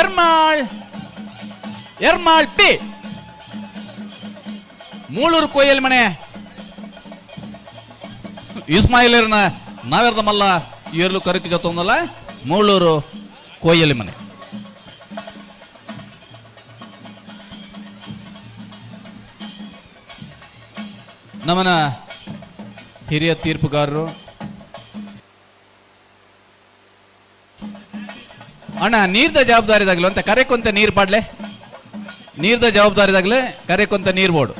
ಎರ್ಮಾಳ್ ಎರ್ಮಾಳ್ ಪಿ ಮೂಳೂರು ಕೋಯಲ್ ಮನೆ ಇಸ್ಮಾಯಿಲರ್ನ ನಾವೆರ್ದ ಮಲ್ಲ ಏರ್ಲು ಕರಕ್ಕೆ ಜೊತ್ತೊಂದಲ್ಲ ಮೂಳೂರು ಕೋಯಲಿ ಮನೆ. ನಮ್ಮನ ಹಿರಿಯ ತೀರ್ಪುಗಾರರು ಅಣ್ಣ ನೀರ್ದ ಜವಾಬ್ದಾರಿದಾಗ್ಲು ಅಂತ ಕರೆಕೊಂತ ನೀರು ಪಾಡ್ಲೆ, ನೀರ್ದ ಜವಾಬ್ದಾರಿದಾಗ್ಲೆ ಕರೆಕೊಂತ ನೀರು ಬೋಡು.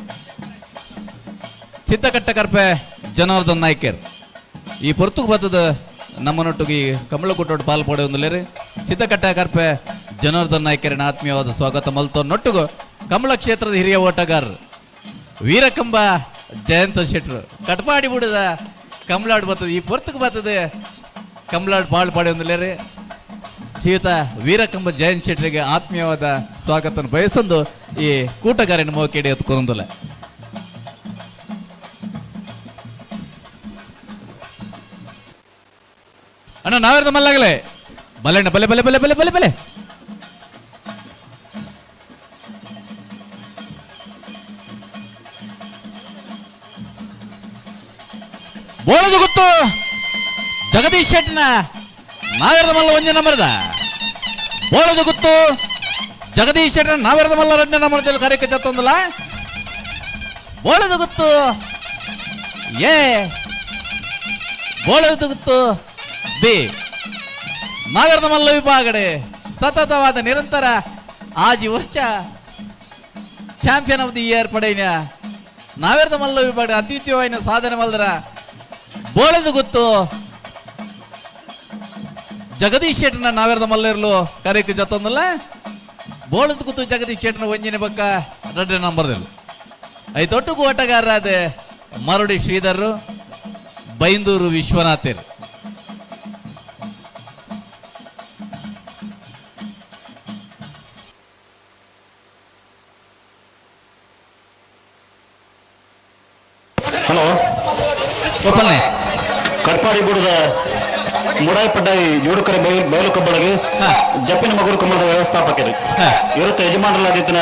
ಸಿದ್ದಕಟ್ಟ ಕರ್ಪೆ ಜನಾರ್ದನ್ ನಾಯ್ಕರ್ ಈ ಪೊರ್ತುಗು ಬತ್ತದ ನಮ್ಮನೊಟ್ಟಿಗೆ ಕಮಲಗುಟ್ಟೋಡು ಪಾಲ್ ಪಡೆಯೊಂದುಲೇರಿ. ಸಿದ್ದಕಟ್ಟ ಕರ್ಪೆ ಜನಾರ್ದನ್ ನಾಯ್ಕರಿನ ಆತ್ಮೀಯವಾದ ಸ್ವಾಗತ ಮಲ್ತೋ ನೊಟ್ಟುಗು ಕಮಲ ಕ್ಷೇತ್ರದ ಹಿರಿಯ ಓಟಗಾರರು ವೀರಕಂಬ ಜಯಂತ ಶೆಟ್ರು ಕಟ್ಪಾಡಿ ಬಿಡದ ಕಮಲಾಡ್ ಬರ್ತದೆ ಈ ಪೊರ್ತುಗು ಬರ್ತದೆ ಕಮಲಾಡ್ ಪಾಲ್ ಪಡೆಯೊಂದುಲೇರಿ. ಜೀವಿತ ವೀರಕಂಬ ಜಯಂತ್ ಶೆಟ್ಟರಿಗೆ ಆತ್ಮೀಯವಾದ ಸ್ವಾಗತ ಬಯಸೊಂದು ಈ ಕೂಟಗಾರನ ಮೋಕೆಡೆ ಎತ್ಕೊಂದಿಲ್ಲ. ಅಣ್ಣ ನಾವೆರ್ದ ಮಲ್ಲಾಗಲೇ ಬಲೆ ಅಣ್ಣ, ಬಲೆ ಬಲೆ ಬಲೆ ಬಲೆ ಬಲೆ ಬಲೆ. ಬೋಳದು ಗೊತ್ತು ಜಗದೀಶ್ ಶೆಟ್ನ ನಾವೆರ್ದ ಮಲ್ಲ ಒಂಜಿ ನಂಬರ್ದ. ಬೋಳದು ಗೊತ್ತು ಜಗದೀಶ್ ಶೆಟ್ನ ನಾವೆರ್ದ ಮಲ್ಲ ಎರಡನೇ ನಂಬರ್ದಲ್ಲಿ ಕಾರ್ಯಕ್ಕೆ ಚತ್ತೊಂದಲ್ಲ. ಬೋಳದು ಗೊತ್ತು ಎ, ಬೋಳದು ಗೊತ್ತು ಬಿ. ನಾವೆರ್ದ ಮಲ್ಲ ವಿಭಾಗಡೆ ಸತತವಾದ ನಿರಂತರ ಆಜಿ ವರ್ಷ ಚಾಂಪಿಯನ್ ಆಫ್ the year ಪಡೆಯ ನಾವೆರ್ದ ಮಲ್ಲ ವಿಭಾಗ ಅದ್ವಿತೀಯವಾದ ಸಾಧನೆ ಮಲ್ದರ ಬೋಳದು ಗೊತ್ತು ಜಗದೀಶ್ ಶೆಟ್ಟನ ನಾವೆರ್ದ ಮಲ್ಲಿರ್ಲು ಕರೆಕ್ ಜೊತ್ತೊಂದಲ್ಲ. ಬೋಳದ ಕೂತು ಜಗದೀಶ್ ಶೆಟ್ಟನ ಒಂಜಿನ ಪಕ್ಕ ರಡ್ಡೆ ನಂಬರ್ದಲ್ಲಿ ಐತೊಟ್ಟುಗೂ ಓಟಗಾರ ಅದೇ ಮರಡಿ ಶ್ರೀಧರ್, ಬೈಂದೂರು ವಿಶ್ವನಾಥರ್. ಹಲೋ ಗೋಪಾಲ್ನೆ. ಕಟ್ಪಾಡಿ ಬುಡದ ಮುಡಾಯಿಪಡ್ಡಾಯಿ ಜೋಡುಕರೆ ಬಯಲು ಕಂಬಳಗೆ ಜಪ್ಪಿನ ಮಗುರು ಕಂಬಳದ ವ್ಯವಸ್ಥಾಪಕರು ಇರುತ್ತೆ ಯಜಮಾನರಾಗಿದ್ದ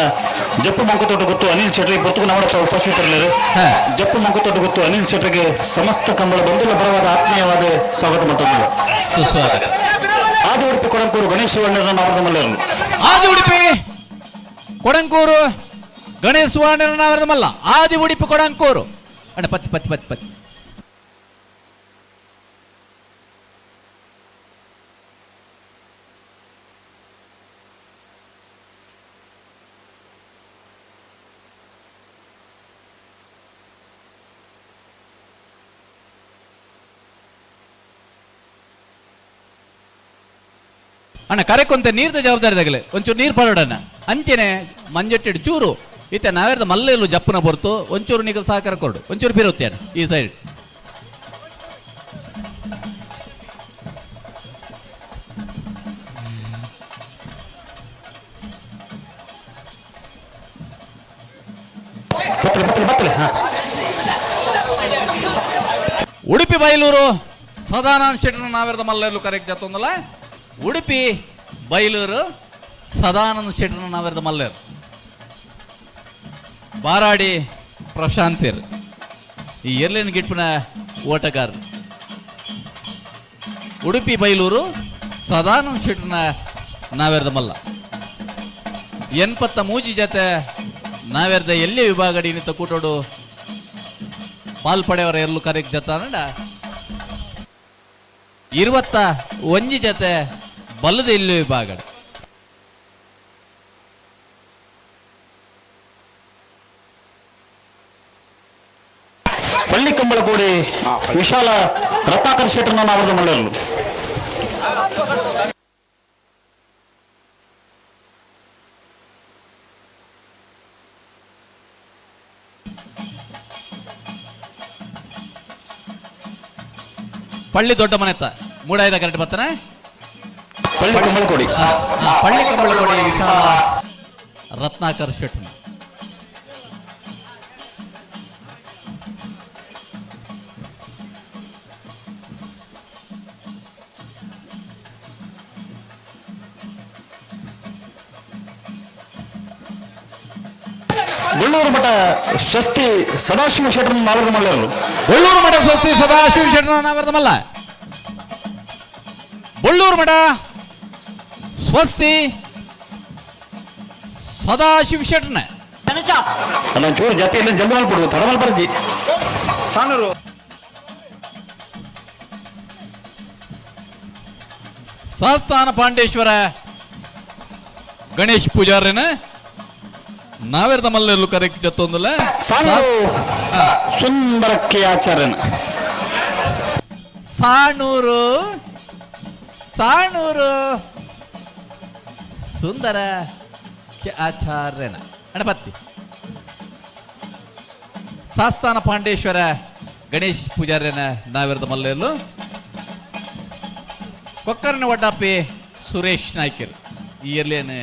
ಜಪ್ಪು ಮಂಕುತೋಟ ಗೊತ್ತು ಅನಿಲ್ ಶೆಟ್ಟಿ ಪೊರ್ತುಗು ನವಡಪ್ಪ ಉಪಸ್ಥಿತರಿಲ್ಲರು. ಜಪ್ಪು ಮಂಕುತೋಟ ಗೊತ್ತು ಅನಿಲ್ ಶೆಟ್ಟಿಗೆ ಸಮಸ್ತ ಕಂಬಳ ಬಂಧುಲ ಬರವಾದ ಆತ್ಮೀಯವಾದ ಸ್ವಾಗತ ಮಾಡ್ತಿದ್ದರು. ಸುಸ್ವಾಗತ. ಆದಿ ಉಡುಪಿ ಕೊಡಂಕೂರು ಗಣೇಶ್ ಸುವರ್ಣರನ್ನು ಅವರದ ಮಲ್ಲರು. ಆದಿ ಉಡುಪಿ ಕೊಡಂಕೂರು ಗಣೇಶ್ ಸುವರ್ಣರನ್ನ ಮಲ್ಲ. ಆದಿ ಉಡುಪಿ ಕೊಡಂಕೂರು ಅಣ್ಣ ಪತ್ತಿ ಪತ್ತಿ ಪತ್ತಿ ಪತ್ತಿ. ಅಣ್ಣ ಕರೆಕೊಂತೆ ನೀರ್ದ ಜವಾಬ್ದಾರಿ ತಗಲೆ ಒಂಚೂರು ನೀರು ಪಡೋಡಣ್ಣ ಅಂಚೆನೆ ಮಂಜೆಟ್ಟಿಡು ಚೂರು ಇತ್ತೆ ನಾವೇರ್ದ ಮಲ್ಲೆಲ್ಲು ಜಪ್ಪನ ಬೊರ್ತು ಒಂಚೂರು ನೀಗಲ್ ಸಹಕಾರ ಕೊರಡು ಒಂಚೂರು ಬಿರುತ್ತೆ ಅಣ್ಣ ಈ ಸೈಡ್. ಉಡುಪಿ ಬೈಲೂರು ಸದಾನಂದ ಶೆಟ್ಟರ್ ನಾವೇರ್ದ ಮಲ್ಲೆಲ್ಲು ಕರೆಕ್ಟ್ ಜತ್ತೊಂದಲ್ಲ. ಉಡುಪಿ ಬೈಲೂರು ಸದಾನಂದ ಶೆಟ್ಟರ್ ನಾವೇರ್ದ ಮಲ್ಲೇರು. ಬಾರಾಡಿ ಪ್ರಶಾಂತಿರ್ ಈ ಎರ್ಲಿನ ಗಿಟ್ಪಿನ ಓಟಗಾರರು. ಉಡುಪಿ ಬೈಲೂರು ಸದಾನಂದ ಶೆಟ್ಟರ್ನ ನಾವೇರ್ದ ಮಲ್ಲ. 83 ಜೊತೆ ನಾವೇರ್ದ ಎಲ್ಲಿ ವಿಭಾಗ ನಿಂತ ಕೂಟೋಡು ಪಾಲ್ಪಡೆಯವರ ಎಲ್ಲೂ ಕರೆಕ್ ಜೊತೆ 21 ಜೊತೆ ಬಲ್ಲದ ಇಲ್ಲಿ ವಿಭಾಗ. ಪಳ್ಳಿ ಕಂಬಳಕೋಡಿ ವಿಶಾಲ ರತ್ನಾಕರ್ ಶೆಟ್ಟರ್ನ ಅವರದ ಮಲ್ಲರು. ಪಳ್ಳಿ ದೊಡ್ಡ ಮನೆತ್ತ ಮೂಡಾಯ್ದ ಕರೆಕ್ಟ್ ಬರ್ತಾನೆ. ಪಳ್ಳಿ ಕಂಬಳಕೋಡಿ. ಪಳ್ಳಿ ಕಂಬಳಕೋಡಿ ವಿಶಾಲ ರತ್ನಾಕರ್ ಶೆಟ್ಟರ್. ಬಳ್ಳೂರು ಮಠ ಸ್ವಸ್ತಿ ಸದಾಶಿವ ಶೆಟ್ಟರ್ ನಾವರದ ಮಲ್ಲರು. ಬಳ್ಳೂರು ಮಠ ಸ್ವಸ್ತಿ ಸದಾಶಿವ ಶೆಟ್ಟರ್ ನಾವರದ ಮಲ್ಲ. ಬಳ್ಳೂರು ಮಠ ಸ್ವಸ್ತಿ ಸದಾಶಿವ ಶೆಟ್ಟರ್ನ. ನಾನು ಚೂರು ಜೊತೆಯಲ್ಲಿ ಜಲ್ದಿ ಮಾಡ್ಬಿಡು ತಡ ಬರ್ಜಿ. ಸಾನೂರು ಸಾಸ್ತಾನ ಪಾಂಡೇಶ್ವರ ಗಣೇಶ್ ಪೂಜಾರಿನ ನಾವೇರ್ದ ಮಲ್ಲೆಲ್ಲು ಕರೆಕ್ ಜತ್ತೊಂದಲ್ಲ. ಸಾನೂರು ಸುಂದರಕ್ಕೆ ಆಚಾರ್ಯನ. ಸಾಣೂರು ಸಾಣೂರು ಸುಂದರ ಆಚಾರ್ಯನ ಗಣಪತಿ. ಸಾಸ್ತಾನ ಪಾಂಡೇಶ್ವರ ಗಣೇಶ್ ಪೂಜಾರ್ಯನ ನಾವೇರ್ದ ಮಲ್ಲೆಲ್ಲು. ಕೊಕ್ಕರ್ನ ಒಡ್ಡಪ್ಪಿ ಸುರೇಶ್ ನಾಯ್ಕರ್ ಈ ಎರ್ಲೇನು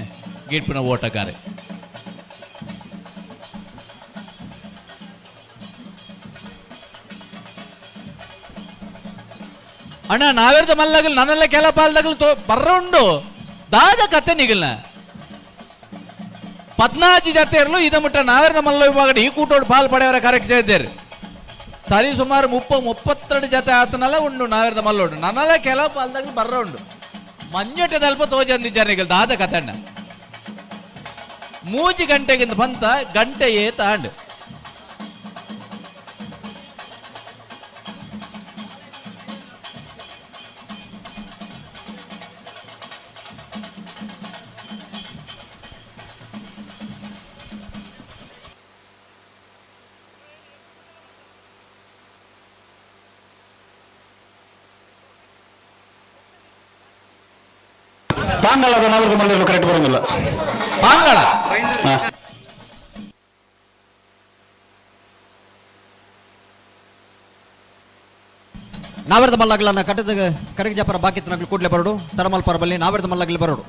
ಗೀಟ್ಪಿನ ಓಟಗಾರೆ. ಅಣ್ಣ ನಾವೇರ್ದ ಮಲ್ಲಗಲ್ ನನ್ನೆಲ್ಲ ಕೆಲ ಪಾಲ್ದಾಗಲು ತೋ ಬರ್ರ ಉಂಡು ದಾದ ಕತೆ ನಿಗಲ್ನ ಪದ್ನಾಜಿ ಜತೆ ಇರಲು ಇದ ಮುಟ್ಟ ನಾವೇರ್ದ ಮಲ್ಲ ವಿಭಾಗ ಈ ಕೂಟೋಡು ಪಾಲ್ ಪಡೆಯವರ ಕರೆಕ್ಟ್ ಇದ್ದಾರೆ. ಸರಿ ಸುಮಾರು 32 ಜತೆ ಆತನಲ್ಲ ಉಂಡು ನಾವೇರ್ದ ಮಲ್ಲೋಡು ನನ್ನೆಲ್ಲ ಕೆಲ ಪಾಲ್ದಾಗಲು ಬರ್ರ ಉಂಡು ಮಂಜೊಟ್ಟೆ ತಲ್ಪ ತೋಜಂದಿದ್ದಾರೆ ನಿಗಲ್ ದಾದ ಕತೆ ಅಣ್ಣ. 3 ಗಂಟೆಗಿಂತ ಬಂತ ಗಂಟೆ ಏತ ಅಂಡು. ಪಾಂಗಾಳದ ನಾವರದ ಮಲ್ಲರು ಕರೆಕ್ಟ್ ಬರೋದಿಲ್ಲ. ಪಾಂಗಾಳ. ನಾವೆರ್ದ ಮಲ್ಲಗ್ಲನ್ನ ಕಟ್ಟದ ಕರಗಿ ಜಪರ ಬಾಕಿತ್ತನಗ್ಲು ಕೂಡ್ಲೆ ಬರೋಡು ತಡಮಲ್ಪರ ಬಲ್ಲಿ ನಾವೆರ್ದ ಮಲ್ಲಗ್ಲು ಬರೋಡು.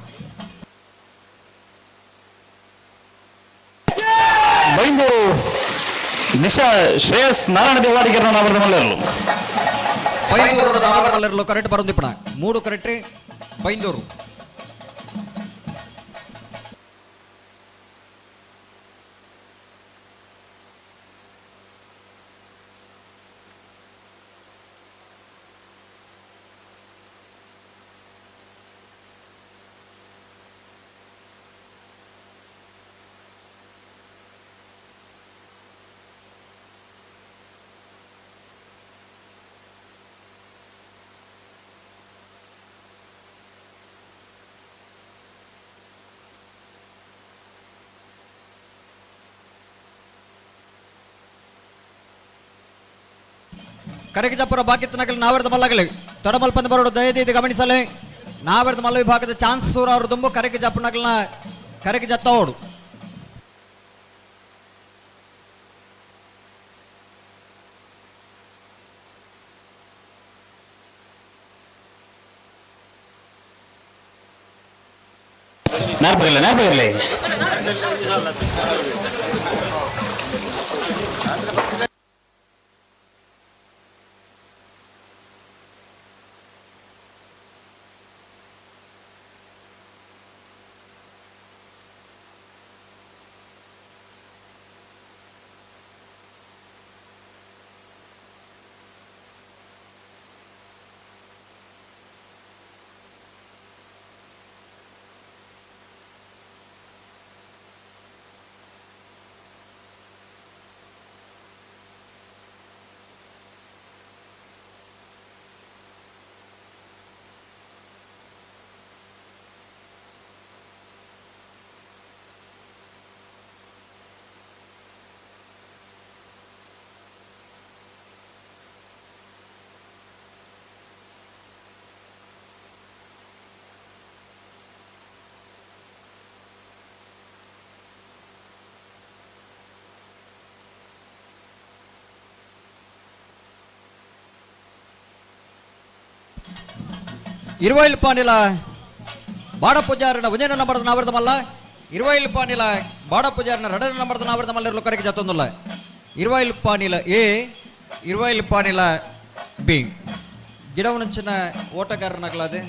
ಬೈಂದೂರು ನಿಶಾ ಶ್ರೇಯಸ್ ನಾರಾಯಣ ದೇವಾಡಿಗರ ನಾವರದ ಮಲ್ಲರ್ಲು. ಬೈಂದೂರದ ನಾವರದ ಮಲ್ಲರ್ಲು ಕರೆಕ್ಟ್ ಬರೋದಿಪ್ಪಣ 3 ಕರೆಕ್ಟ್ ಬೈಂದೂರು. ಕರಗಿಜಾಪುರ ಬಾಕಿತ್ತನಗಲ್ ನಾವರ್ದ ಮಲ್ಲಗಲು ತೊಡಮಲ್ಪಂದ ಬರೋಡು ದಯದೀದಿ ಗಮನಿಸಲೆ. ನಾವರ್ದ ಮಲ್ಲ ವಿಭಾಗದ ಚಾನ್ಸ್ ಸೂರ ಅವರು ದುಂಬು ಕರಗಿಜಾಪುರನಗಲ್ನ ಕರಗಿಜತ್ತೋಡು. ನಾರ್ಬಗಲ್ಲ ನಾರ್ಬಗಲ್ಲ. ಇರುವೈಲ್ ಪಾನಿಲ ಬಾಡ ಪೂಜಾರಿನ ಒಂಜನ ನಂಬರ್ದ ನಾವರ್ದ ಮಲ್ಲ ಇರುವೈಲ್ ಪಾನಿಲ ಬಾಡ ಪೂಜಾರಿನ ರಡನ ನಂಬರ್ದ ನಾವರ್ದ ಮಲ್ಲ ಕರೆಗೆ ಜತ್ತೊಂದುಲ್ಲ. ಇರುವೈಲ್ ಪಾನಿಲ ಎ ಇರುವೈಲ್ ಪಾನಿಲ ಬಿ ಗಿಡವನಂಚಿನ ಓಟಗಾರನಾಗಲಾದೆ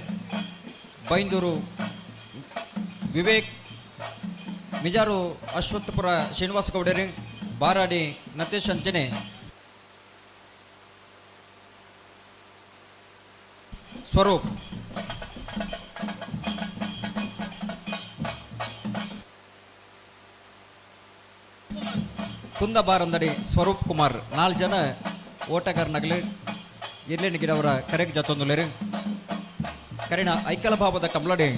ಬೈಂದೂರು ವಿವೇಕ್ ಮಿಜಾರು ಅಶ್ವತ್ಥಪುರ ಶ್ರೀನಿವಾಸ ಗೌಡರಿ ಬಾರಾಡಿ ನತೇಶ್ ಅಂಚನೆ ಸ್ವರೂಪ್. ಕುಂದಬಾರಂದಡಿ ಸ್ವರೂಪ್ ಕುಮಾರ್ 4 ಜನ ಓಟಗಾರನಾಗಲಿ ಇರ್ಲೇನು ಗಿಡವರ ಕರೆಗೆ ಜತ್ತೊಂದುಲೇರು ಕರಿಣ ಐಕಲ ಭಾವದ ಕಮ್ಲಡಿ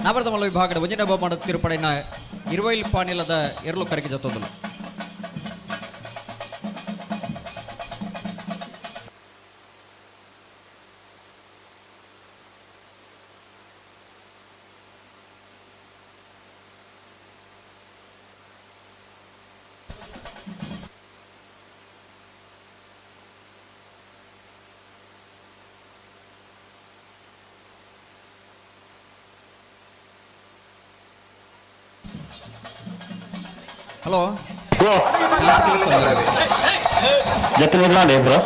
ನಾವರ್ದಮಲ್ಲ ವಿಭಾಗದ ಒಂಜಿನ ಮಾಡುತ್ತಿರುಪಡೆನ ಇರುವೈಲ್ ಪಾನಿಲದ ಎರಲು ಕರೆಗೆ ಜತ್ತೊಂದುಲ್ಲ. ಹಲೋ ಜೊತೆ ಬ್ರೋ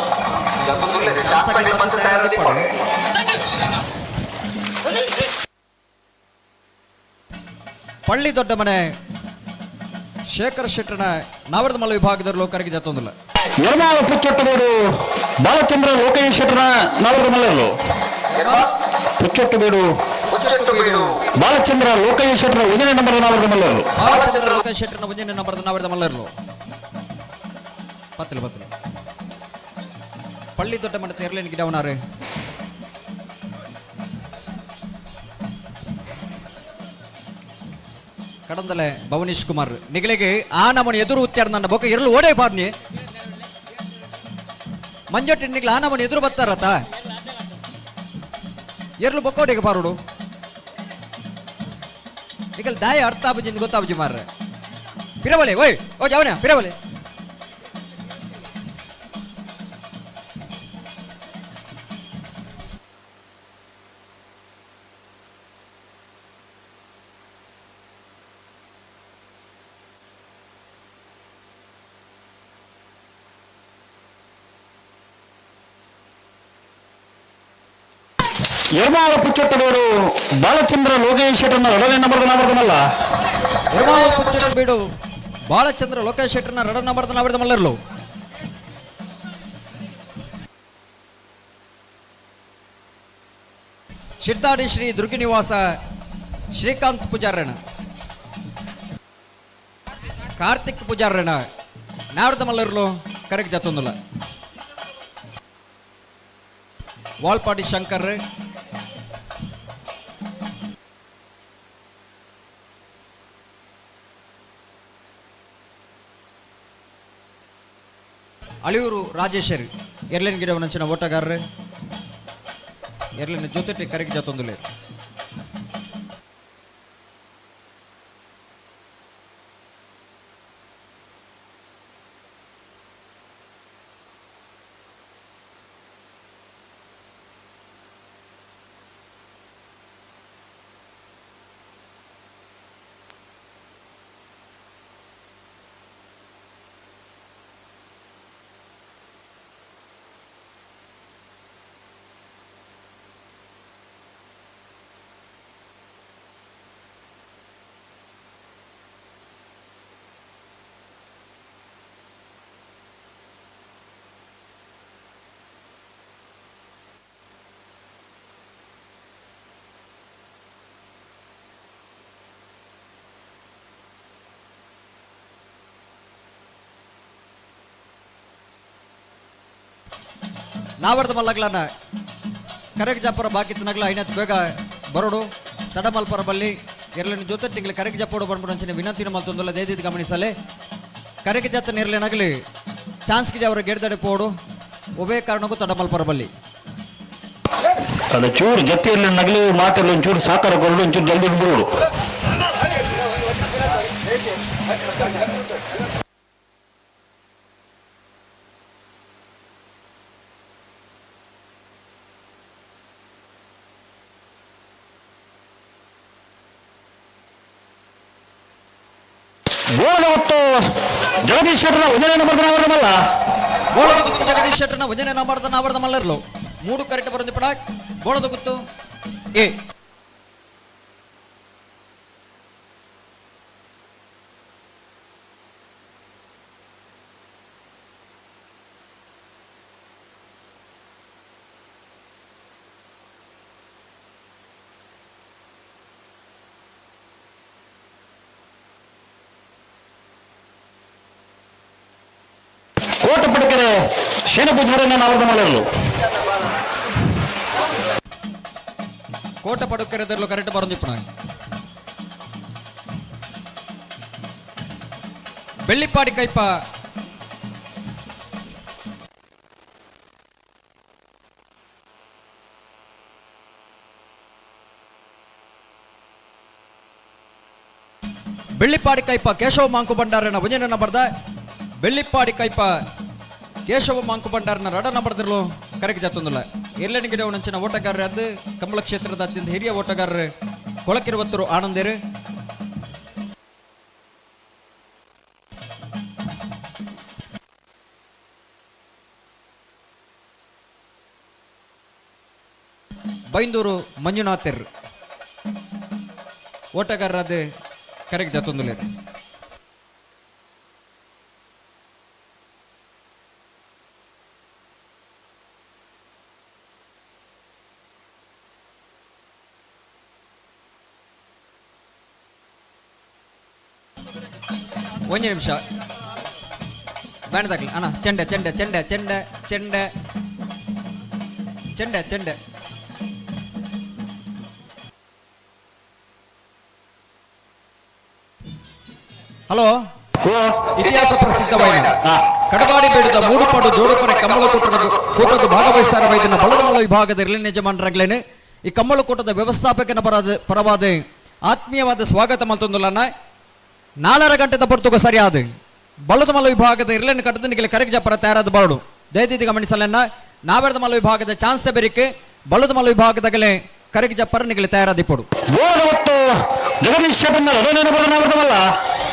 ಪಳ್ಳಿ ದೊಡ್ಡ ಮನೆ ಶೇಖರ್ ಶೆಟ್ಟನ ನಾವರದ ಮಲ್ಲ ವಿಭಾಗದ ಲೋಕರಿಗೆ ಜತ್ತೊಂದಿಲ್ಲ. ಯರ್ಮಾವ ಪುಚ್ಚೊಟ್ಟಬೇಡು ಬಾಲಚಂದ್ರ ಲೋಕಯ್ಯ ಶೆಟ್ಟನ ನಾವರದ ಮಲ್ಲರು ಪುಚ್ಚೊಟ್ಟಬೇಡು ಬಾಲಚಂದ್ರ ಲೋಕಯ್ಯ ಶೆಟ್ಟರ ಒಂದನೇ ನಂಬರ್ ನಾವರದ ಮಲ್ಲರು. ಬಾಲಚಂದ್ರ ಲೋಕಯ್ಯ ಶೆಟ್ಟನ ಒಂದನೇ ನಂಬರ್ ನಾವರದ ಮಲ್ಲರು. ಪತ್ತಲು ಪತ್ತಲು ಪಳ್ಳಿ ದೊಡ್ಡ ಮನೆ ತೇರ್ಲೇನು ಗಿಡವನಾರು ಕಡಂದಲೆ ಭವನೀಶ್ ಕುಮಾರ್ ನಿಗಲಿಗೆ ಆ ನಮ್ಮನ್ನು ಎದುರು ಉತ್ತಾರ ನನ್ನ ಬೊಕ್ಕ ಇರಲು ಓಡೇ ಬಾರ್ನಿ ಮಂಜೊಟ್ಟಿ ನಿಗ್ಲ ಆ ನಮ್ಮನ್ನು ಎದುರು ಬರ್ತಾರತ ಎರಲು ಬೊಕ್ಕೋಡಿಗೆ ಬಾರೋಡು ನಿಗಲ್ ದಾಯ ಅರ್ಥ ಆಬುಜಿಂದ ಗೊತ್ತಾಬುಜಿ ಮಾರ್ರೆ. ಪಿರವಲೆ ಓಯ್ ಓ ಜವನ ಪಿರವಲೆ. ಎರ್ಮಾವ ಪುಚ್ಚಟ್ಟದವರು ಬಾಲಚಂದ್ರ ಲೋಕೇಶ್ ಶೆಟ್ಟರ್ನ ಎರಡನೇ ನಂಬರ್ದ ನಾಮರ್ದಮಲ್ಲ. ಎರ್ಮಾವ ಪುಚ್ಚಟ್ಟ ಬೀಡು ಬಾಲಚಂದ್ರ ಲೋಕೇಶ್ ಶೆಟ್ಟರ್ನ ಎರಡನೇ ನಂಬರ್ದ ನಾವರ್ದ ಮಲ್ಲರ್ಲು. ಶಿರ್ತಾಡಿ ಶ್ರೀ ದುರ್ಗಿನಿವಾಸ ಶ್ರೀಕಾಂತ್ ಪೂಜಾರಣ, ಕಾರ್ತಿಕ್ ಪೂಜಾರಣ ನಾವರ್ದ ಮಲ್ಲರ್ಲು ಕರೆಕ್ ಜತ್ತೊಂದುಲ್ಲ. ವಾಲ್ಪಾಡಿ ಶಂಕರ್, ಅಳಿಯೂರು ರಾಜೇಶರ್ ಎರ್ಲಿನ ಗಿಡವನಂಚಿನ ಓಟಗಾರರು ಎರ್ಲಿನ ಜೊತೆ ಕರೆಗೆ ಜೊತೊಂದುಲೆ. ನಾವರ್ದ ಮಲ್ಲಗ್ಲನ ಕರೆಗ್ ಜಪ್ಪರ ಬಾಕಿತ್ತು ನಗಲ ಐನತ್ ಬೇಗ ಬರೋಡು ತಡಮಲ್ಪರ ಬಲ್ಲಿ ಎರಲಿನ ಜೊತೆ ತಿಂಗಳು ಕರೆಗ್ ಜಪ್ಪೋಡು ಬಂದ್ಬಿಡು ವಿನಂತಿನ ಮಲ್ತೊಂದಲ್ಲ ದೇದಿದ್ ಗಮನಿಸಲೆ. ಕರೆಗೆ ಜತ್ತ ನೇರ್ಲೆ ನಗಲಿ ಚಾನ್ಸ್ ಕಿದೆ ಅವರ ಗೆಡ್ದಡೆ ಪೋಡು ಒಬ್ಬೇ ಕಾರಣಕ್ಕೂ ತಡಮಲ್ಪರ ಬಲ್ಲಿ. ಅದು ಚೂರು ಜೊತೆಯಲ್ಲಿ ನಗಲಿ ಮಾತಲ್ಲಿ ಒಂಚೂರು ಸಾಕಾರ ಕೊರಡು ಒಂಚೂರು ಜಲ್ದಿ ಬಿಡೋಡು. ಬೋಳದ ಜಗದೀಶ್ ಶೆಟ್ಟರ್ನ ಒಂದನೇ ನಂಬರ್ ನಾವರ್ದಮಲ್ಲ. ಬೋಳದ ಗುತ್ತು ಜಗದೀಶ್ ಶೆಟ್ಟರ್ನ ಒಂದನೇ ನಂಬರ್ ನಾವರ್ದ ಮಲ್ಲರ್ಲು ಮೂಡು ಕರೆಕ್ಟ್ ಬರೋದು ಪಡ ಬೋಳದ ಗುತ್ತು ಎ. Kota ಪಡಕೆರೆ ಶೇನ ಪೂಜಾರನ್ನ ನಾವರ್ದ ಮಲ್ಲರ್ಲು. Kota ಪಡುಕೆರೆದರ್ಲು correct ಬರೋದಿಪ್ಪಣ. Bellipadi ಕೈಪ Bellipadi Kaipa Keshava Monk ಭಂಡಾರನ ಒಂಜನ ನಂಬರ್ದ Bellipadi Kaipa Keshava Monk ಭಂಡಾರನ ರಡ ನಂಬರ್ದಿರಲು ಕರೆಗೆ ಜತ್ತೊಂದಿಲ್ಲ. ಎರ್ಲೇನ ಗಿಡವನಂಚಿನ ಓಟಗಾರರು ಅದು ಕಂಬಳ ಕ್ಷೇತ್ರದ ಅತ್ಯಂತ ಹಿರಿಯ ಓಟಗಾರರು ಕೊಳಕಿರುವತ್ತರು ಆನಂದೇರು. ಬೈಂದೂರು ಮಂಜುನಾಥರ್ ಓಟಗಾರರಾದ ಕರೆಗೆ ಜತ್ತೊಂದಿಲ್ಲ. ಒಂದು ನಿಮಿಷ ಬೇಡದಾಗ್ಲಿ ಅಣ್ಣ. ಚೆಂಡೆ ಚೆಂಡೆ ಚೆಂಡೆ ಚೆಂಡೆ ಚೆಂಡೆ ಚೆಂಡೆ ಚೆಂಡೆ. ಹಲೋ, ಇತಿಹಾಸ ಪ್ರಸಿದ್ಧವಾದ ಕಡಬಾಡಿ ಬೇಡದ ಮೂಡುಪಾಡು ಜೋಡುಕೊರೆ ಕಮ್ಮಳ ಕೂಟದ ಭಾಗವಹಿಸಾರ ವೈದ್ಯನ ಬಲದಮಲ ವಿಭಾಗದ ಇರಲಿನ ಯಜಮಾನರಾಗ್ಲೇನೆ ಈ ಕಮ್ಮಳ ಕೂಟದ ವ್ಯವಸ್ಥಾಪಕನ ಪರವಾದ ಆತ್ಮೀಯವಾದ ಸ್ವಾಗತ ಮಲ್ತೊಂದುಲನ್ನ. 4.30 ಗಂಟೆದ ಪೊರ್ತುಗು ಸರಿಯಾದ ಬಲ್ಲದ ಮಲ್ಲ ವಿಭಾಗದ ಇರ್ಲೆನ್ ಕಟ್ಟದ ನಿಗಲ ಕರೆಕ್ ಜಪ್ಪರ ತಯಾರಾದ ಬರಡು ದಯದೀತಿ ಗಮನಿಸಲನ್ನ ನಾವೆರದ ಮಲ್ಲ ವಿಭಾಗದ ಚಾನ್ಸ್ ಬೆರಿಕ್ ಬಲ್ಲದ ಮಲ್ಲ ವಿಭಾಗದಾಗಲೇ ಕರೆಕ್ ಜಪ್ಪರ ನಿಗಲ ತಯಾರಾದಿಪ್ಪಡು. ಬೋಳದ ಜಗದೀಶ್ ಶೆಟ್ಟನ್ನ ನಾವರದ ಮಲ್ಲ.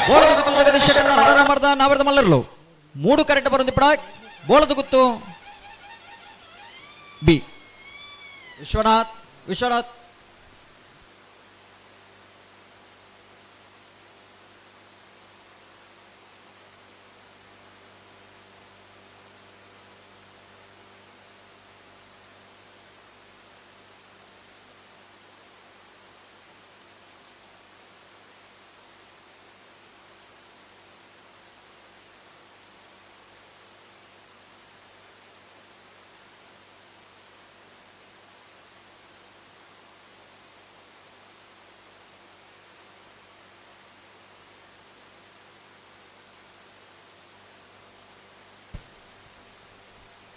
ಬೋಳದ ಗುತ್ತು ಜಗದೀಶ್ ಶೆಟ್ಟನ್ನ ರಡನ ಮರ್ದ ನಾವರದ ಮಲ್ಲರ್ಲು ಮೂಡು ಕರೆಕ್ಟ್ ಬರುಂದಿಪ್ಪಡ. ಬೋಳದ ಗುತ್ತು ಬಿ ವಿಶ್ವನಾಥ್ ವಿಶ್ವನಾಥ್.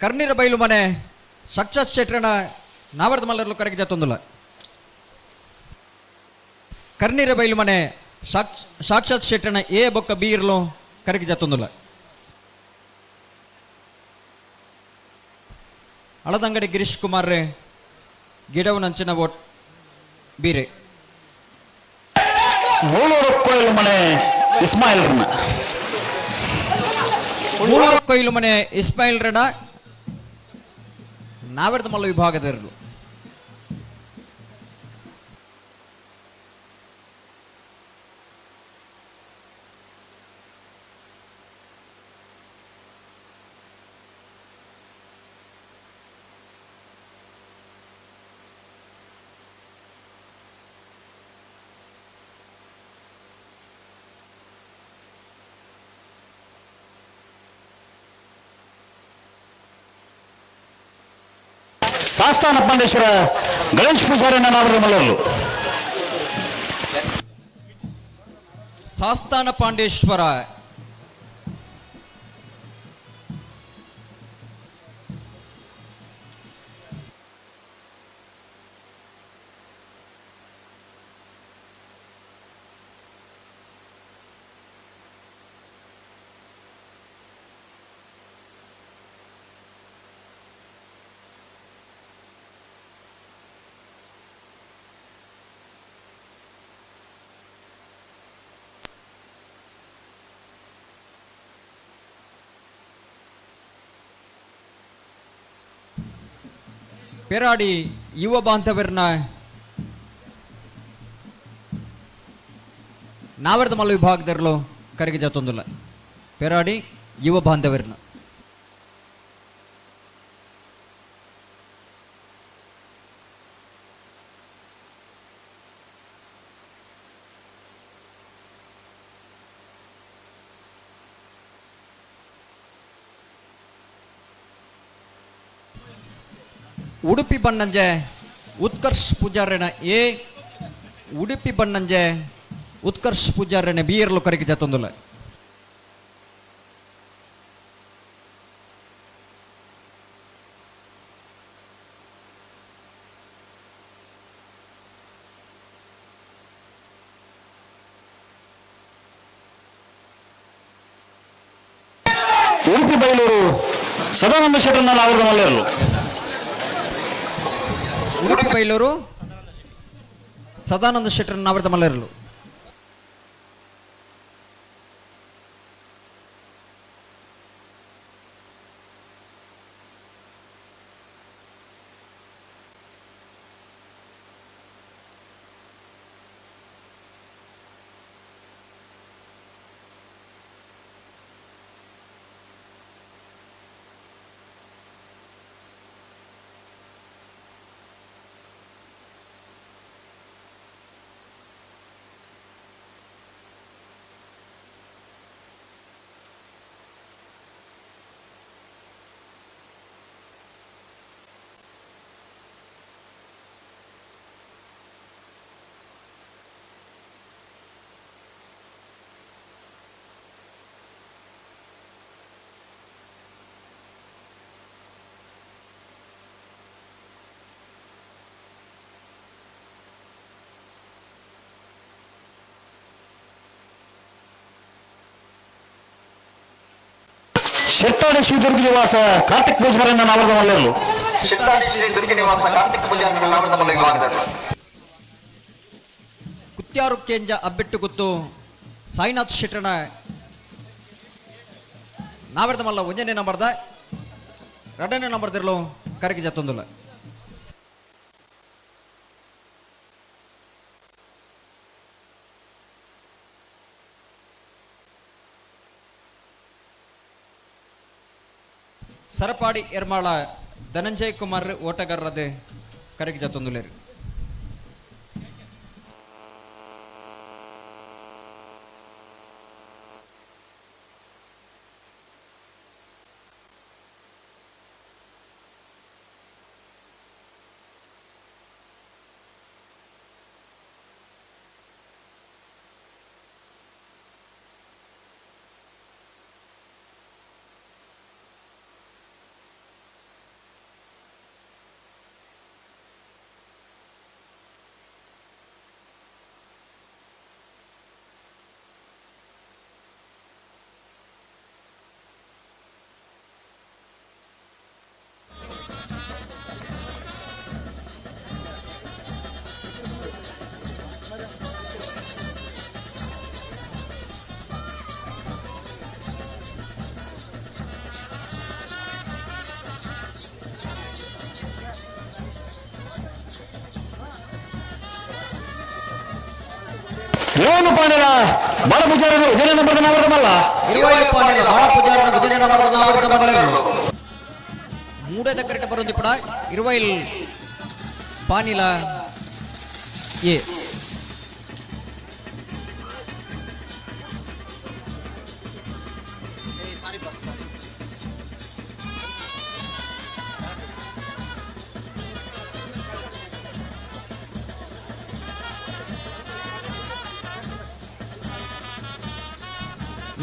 ಕರ್ನೀರ ಬೈಲು ಮನೆ ಸಕ್ಷತ್ ಶೆಟ್ರನ ನಾವರದ ಮಲ್ಲರ್ಲು ಕರೆಗೆ ಜತ್ತೊಂದುಲ್ಲ. ಕರ್ನೀರ ಬೈಲು ಮನೆ ಸಾಕ್ಷಾತ್ ಶೆಟ್ರನ ಎ ಬೊಕ್ಕ ಬಿ ಇರ್ಲು ಕರೆಗೆ ಜತ್ತೊಂದುಲ್ಲ. ಅಳದಂಗಡಿ ಗಿರೀಶ್ ಕುಮಾರ್ ರೇ ಗಿಡವು ನಂಚಿನ ವೋಟ್ ಬೀರೆ. ಮೂಳೂರು ಕೊಯ್ಲು ಮನೆ ಇಸ್ಮಾಯಿಲ್ರನ್ನ. ಮೂಳೂರು ಕೊಯ್ಲು ಮನೆ ಇಸ್ಮಾಯಿಲ್ ರಣ ನಾವೆರದ ಮಲ್ಲ ವಿಭಾಗದ. ಸಾಸ್ತಾನ ಪಾಂಡೇಶ್ವರ ಗಣೇಶ್ ಪೂಜಾರಿನ ನಾವರದ ಮಲ್ಲರ್ಲು. ಸಾಸ್ತಾನ ಪಾಂಡೇಶ್ವರ ಪೆರಾಡಿ ಯುವ ಬಾಂಧವರನ್ನ ನಾವರದ ಮಲ್ಲ ವಿಭಾಗದರಲು ಕರೆಗೆ ಜತ್ತೊಂದುಲ್ಲ. ಪೆರಾಡಿ ಯುವ ಬಾಂಧವರನ್ನ ಉಡುಪಿ ಬಣ್ಣಂಜೆ ಉತ್ಕರ್ಷ್ ಪೂಜಾರಣ ಎ, ಉಡುಪಿ ಬಣ್ಣಂಜೆ ಉತ್ಕರ್ಷ್ ಪೂಜಾರಣ ಬಿ ಇರಲು ಕರೆಗೆ ಜತ್ತೊಂದುಲ್ಲ. Udupi Bailur Sadananda ಶೆಟ್ಟರ್ನ ನಾವರದ ಮಲ್ಲರ್ಲು. Udupi Bailur Sadananda Shettar ನಾವರದ ಮಲ್ಲರ್ಲು. Shettada Shri Durga ನಿವಾಸ ಕಾರ್ತಿಕ್ ಪೂಜಾರನ್ನ ನಾವರದ ಮಲ್ಲರು. ಶಿರ್ತಾಡಿ ಶ್ರೀ ದುರ್ಗ ನಿವಾಸ ಕಾರ್ತಿಕ್ ಪೂಜಾರಿ ನಾವರದ ಮಲ್ಲ ವಿಭಾಗದವರು. ಕುತ್ಯಾರು ಕೇಂಜ ಅಬ್ಬಿಟ್ಟು ಗುತ್ತು ಸಾಯಿನಾಥ್ ಶೆಟ್ಟಣ ನಾವರದ ಮಲ್ಲ ಒಂಜನೇ ನಂಬರ್ದ ಎರಡನೇ ನಂಬರ್ ತಿರ್ಲು ಕರಗಿ ಜತ್ತೊಂದುಲ್ಲ. ಸರಪಾಡಿ ಎರ್ಮಾಳ ಧನಂಜಯ್ ಕುಮಾರ್ ಓಟಗಾರರದು ಕರಗಿ ಜತ್ತೊಂದುಲ್ಲೇರು. ಏಳು ಪಾಂಡೆಲ ಬಾಳ ಪೂಜಾರನು ವಿಜಯ ನಂಬರ್ದ ನಾವರದ ಮಲ್ಲ. ಇರುವೈಲು ಪಾಂಡೆಲ ಬಾಳ ಪೂಜಾರನ ವಿಜಯ ನಂಬರ್ದ ನಾವರದ ಮಲ್ಲರು. ಮೂಡದ ಕರೆಟ ಬರೋದು ಪಡ ಇರುವೈಲ್ ಪಾನಿಲ ಎ.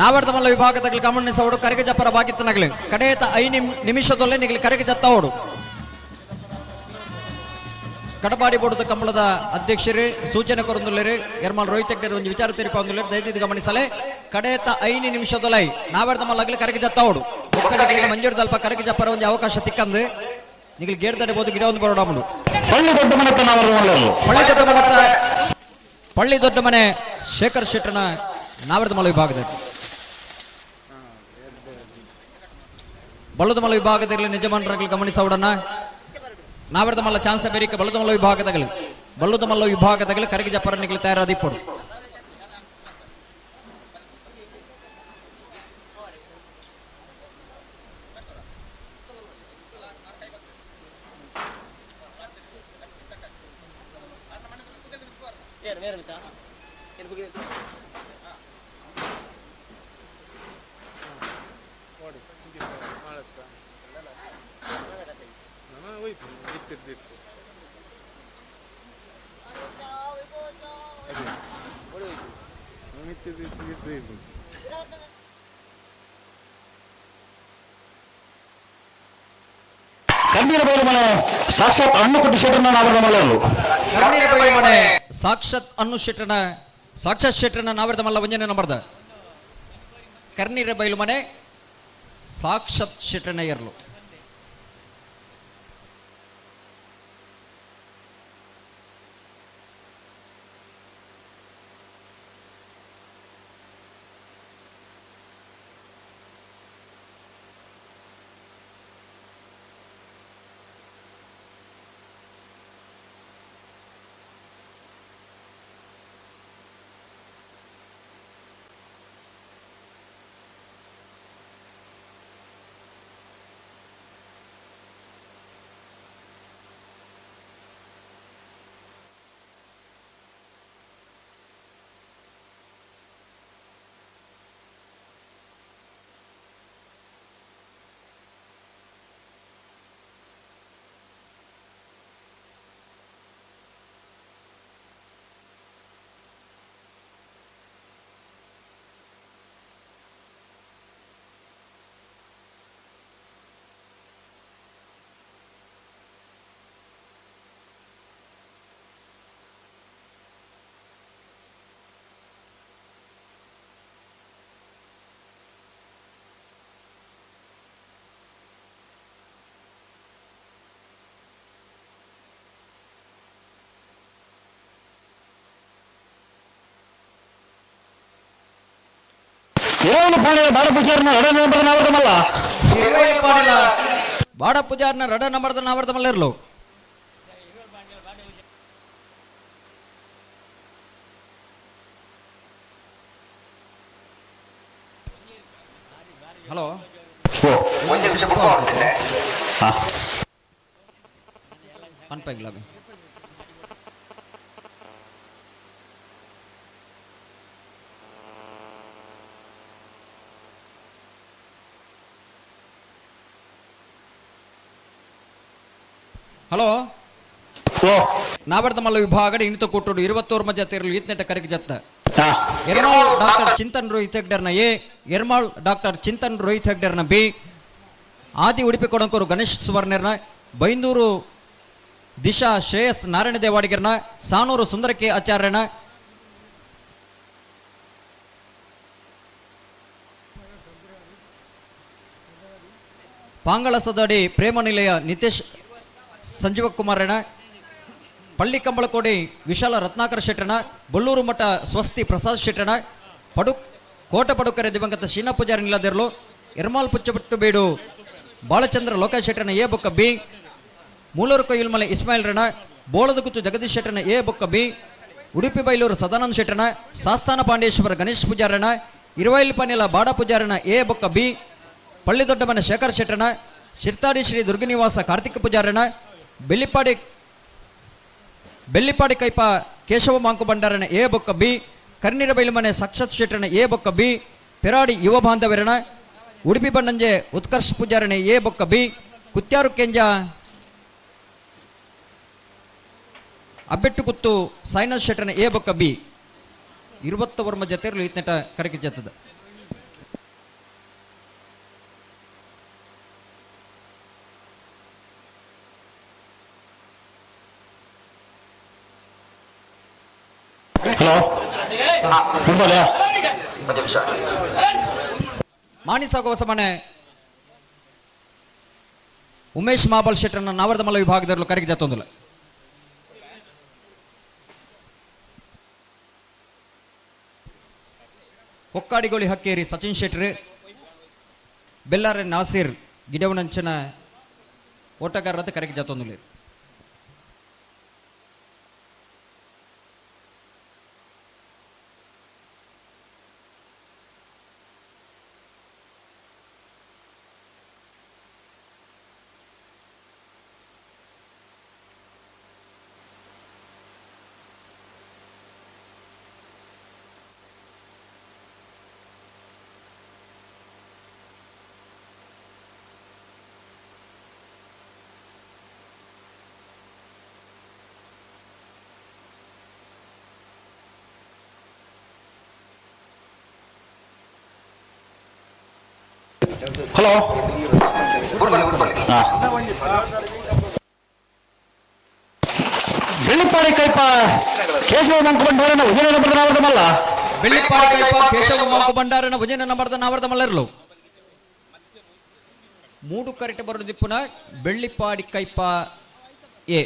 ನಾವರ್ದ ಮಲ್ಲ ವಿಭಾಗದ ಗಮನಿಸೋಡು ಕರಗೆ ಜಪ್ಪರ ಬಾಗಿತ್ತನಗಲು ಕಡೆಯತ 5 ನಿಮಿಷದಲ್ಲೇ ನಿಗಲಿ ಕರಗೆ ಜತ್ತವಡು. ಕಡಪಾಡಿ ಬೋರ್ಡ್ ಕಂಬಳದ ಅಧ್ಯಕ್ಷರು ಸೂಚನೆ ಕೊರೊಂದುಲ್ಲೆರ್ ಎರ್ಮಾಲ್ ರೋಹಿತ್ ಹೆಗ್ಡೆರ್ ಒಂಜಿ ವಿಚಾರ ತೆರಿಪಾವೊಂದುಲ್ಲೆರ್. ದಯದೀದ್ ಗಮನಿಸಲೆ ಕಡೆಯತ 5 ನಿಮಿಷದೊಲೈ ನಾವರ್ದ ಮಲ್ಲಗಲು ಕರಗೆ ಜತ್ತವಡು. ಒಕ್ಕಲಿಗೆ ಮಂಜೂರು ದಲ್ಪ ಕರಗೆ ಜಪ್ಪರ ಒಂಜಿ ಅವಕಾಶ ತಿಕ್ಕಂದು ನಿಗಲಿ ಗೇಡ್ ತಡೆಬೋದು ಗಿಡ ಒಂದು ಬರೋಡಾಮುಂಡು. ಪಳ್ಳಿ ದೊಡ್ಡ ಮನೆತ ನಾವರ್ದ ಮಲ್ಲರು. ಪಳ್ಳಿ ದೊಡ್ಡ ಮನೆತ ಪಳ್ಳಿ ದೊಡ್ಡ ಮನೆ ಶೇಖರ್ ಶೆಟ್ಟನ ನಾವರ್ದ ಮಲ್ಲ ವಿಭಾಗದಲ್ಲಿ. ಬಲ್ಲದ ಮಲ್ಲ ವಿಭಾಗದಲ್ಲಿ ನಿಜಮಾನರಾಗಲಿ ಗಮನಿಸೋಡಣ. ನಾವರ್ದ ಮಲ್ಲ ಚಾನ್ಸ್ ಬೇರಿಕೆ ಬಲ್ಲದ ಮಲ್ಲ ವಿಭಾಗದಾಗಲಿ ಬಲ್ಲದ ಮಲ್ಲ ವಿಭಾಗದಾಗಲಿ ಕರಗಿ ಜಪ್ಪರನಿಗಲಿ ತಯಾರಾದಿಪ್ಪಡು. ಕಣ್ಣೀರ ಬಯಲು ಮನೆ ಸಾಕ್ಷಾತ್ ಅಣ್ಣು ಕುಟ್ಟಿ ಶೆಟ್ಟರ್ನ ನಾವರದ ಮಲ್ಲರು. ಕಣ್ಣೀರ ಬಯಲು ಮನೆ ಸಾಕ್ಷಾತ್ ಅಣ್ಣು ಶೆಟ್ಟರ್ನ ಸಾಕ್ಷಾತ್ ಶೆಟ್ಟರ್ನ ನಾವರದ ಮಲ್ಲ ಒಂಜನೇ ನಂಬರ್ದ ಕರ್ನೀರ ಬಯಲು ಮನೆ ಸಾಕ್ಷಾತ್ ಶೆಟ್ಟರ್ನ ಎರಲು. ಇರವಲು ಪಾಣಿಲ ಬಾಡ ಪೂಜಾರನ ರಡ ನಂಬರ್ ನಾವರ್ದಮಲ್ಲ. ಇರುವೈಲ್ ಪಾಣಿಲ ಬಾಡ ಪೂಜಾರನ ರಡ ನಂಬರ್ದ ನಾವರ್ದಮಲ್ಲ ಇರ್ಲು. ಹಲೋ ಒಂಜಿ ನಿಮಿಷ ಬುಕ್ ಮಾಡ್ತಿದ್ದೆ. ಅನ್ಪೈಗ್ಲ. ಹಲೋ ನಾವರ್ದಮಲ್ಲ ವಿಭಾಗ ಇಣಿತ ಕೊಟ್ಟುಡು 21 ಮಜ ತೇರಲು ಈತ್ನೆಟ ಕರೆಗೆ ಜತ್ತ. ಎರ್ಮಾಳ್ ಡಾಕ್ಟರ್ ಚಿಂತನ್ ರೋಹಿತ್ ಹೆಗ್ಡರ್ನ ಎ, ಎರ್ಮಾಳ್ ಡಾಕ್ಟರ್ ಚಿಂತನ್ ರೋಹಿತ್ ಹೆಗ್ಡರ್ನ ಬಿ, ಆದಿ ಉಡುಪಿ ಕೊಡಂಕೂರು ಗಣೇಶ್ ಸುವರ್ಣರ್ನ, ಬೈಂದೂರು ದಿಶಾ ಶ್ರೇಯಸ್ ನಾರಾಯಣ ದೇವಾಡಿಗರ್ನ, ಸಾನೂರು ಸುಂದರ ಕೆ ಆಚಾರ್ಯನ, ಪಾಂಗಳ ಸದಡಿ ಪ್ರೇಮ ನಿಲಯ ನಿತೇಶ್ ಸಂಜೀವ ಕುಮಾರಣ್ಣ, ಪಳ್ಳಿ ಕಂಬಳಕೋಡಿ ವಿಶಾಲ ರತ್ನಾಕರ ಶೆಟ್ಟಣ, ಬೊಲ್ಲೂರು ಮಠ ಸ್ವಸ್ತಿ ಪ್ರಸಾದ್ ಶೆಟ್ಟಣ, ಕೋಟ ಪಡುಕರೆ ದಿವಂಗತ ಶೀನಾ ಪೂಜಾರಿ ನಿಲ್ಲದಿರಲು, ಎರ್ಮಾಲ್ ಪುಚ್ಚಬಟ್ಟು ಬೀಡು ಬಾಲಚಂದ್ರ ಲೋಕೇಶ್ ಶೆಟ್ಟಣ ಎ ಬೊಕ್ಕ ಬಿ, ಮೂಲೂರು ಕೊಯ್ಯಿಲ್ಮಲೆ ಇಸ್ಮಾಯಿಲ್ ರಣ, ಬೋಳದಗುತ್ತು ಜಗದೀಶ್ ಶೆಟ್ಟಣ ಎ ಬೊಕ್ಕ ಬಿ, ಉಡುಪಿ ಬೈಲೂರು ಸದಾನಂದ ಶೆಟ್ಟಣ, ಸಾಸ್ತಾನ ಪಾಂಡೇಶ್ವರ ಗಣೇಶ್ ಪೂಜಾರಣ, ಇರುವೈಲ್ ಪನಿಲ ಬಾಡ ಪೂಜಾರಣ ಎ ಬೊಕ್ಕ ಬಿ, ಪಳ್ಳಿ ದೊಡ್ಡಮನೆ ಶೇಖರ್ ಶೆಟ್ಟಣ, ಶಿರ್ತಾಡಿ ಶ್ರೀ ದುರ್ಗನಿವಾಸ ಕಾರ್ತಿಕ ಪೂಜಾರಣ, ಬೆಳ್ಳಿಪಾಡಿ ಕೈಪ ಕೇಶವ ಮಾಂಕು ಭಂಡಾರಣ ಎ ಬೊಕ್ಕ ಬಿ, ಕರ್ನೀರ ಬೈಲುಮನೆ ಸಾಕ್ಷಾತ್ ಶೆಟ್ಟಣ ಎ ಬೊಕ್ಕ ಬಿ, ಪೆರಾಡಿ ಯುವ ಬಾಂಧವರಣ, ಉಡುಪಿ ಬಣ್ಣಂಜೆ ಉತ್ಕರ್ಷ ಪೂಜಾರಣೆ ಎ ಬೊಕ್ಕ ಬಿ, ಕುತ್ಯಾರು ಕೆಂಜ ಅಬ್ಬೆಟ್ಟುಗುತ್ತು ಸಾಯಿನಾಥ್ ಶೆಟ್ಟಣ ಎ ಬೊಕ್ಕ ಬಿ. 20 ವರ್ಮ ಜತೆರ್ಲು ಈತ್ನೆಟ ಕರಕೆ ಜತ್ತದ. ಹಲೋ ಒಂದು ನಿಮಿಷ. ಮಾಣಿಸಾಗುವ ಸಮನೆ ಉಮೇಶ್ ಮಾಬಲ್ ಶೆಟ್ಟರ್ನ ನಾವರ್ದಮಲ್ಲ ವಿಭಾಗದಲ್ಲಿ ಕರಗಿ ಜತ್ತೊಂದಿಲ್ಲ. ಹೊಕ್ಕಾಡಿಗೋಳಿ ಹಕ್ಕೇರಿ ಸಚಿನ್ ಶೆಟ್ರ್, ಬೆಲ್ಲಾರೆ ನಾಸೀರ್ ಗಿಡವನಂಚನ ಓಟಗಾರರದ ಕರಗಿ ಜತ್ತೊಂದಿಲ್ಲ. ಹಲೋ ಬೆಳ್ಳಿಪಾಡಿ ಕೈಪ ಕೇಶವ ಮಂಕು ಭಂಡಾರನ ಉಜನ ನಂಬರ್ ನಾವರ್ದಮಲ್ಲ. ಬೆಳ್ಳಿಪಾಡಿ ಕೈಪ ಕೇಶವ ಮಂಕು ಭಂಡಾರನ ಉಜನ ನಂಬರ್ದ ನಾವರ್ದಮಲ್ಲರ್ಲು. ಮೂಡು ಕರೆಟ ಬರು ದಿಪ್ಪುನ ಬೆಳ್ಳಿಪಾಡಿ ಕೈಪ ಎ.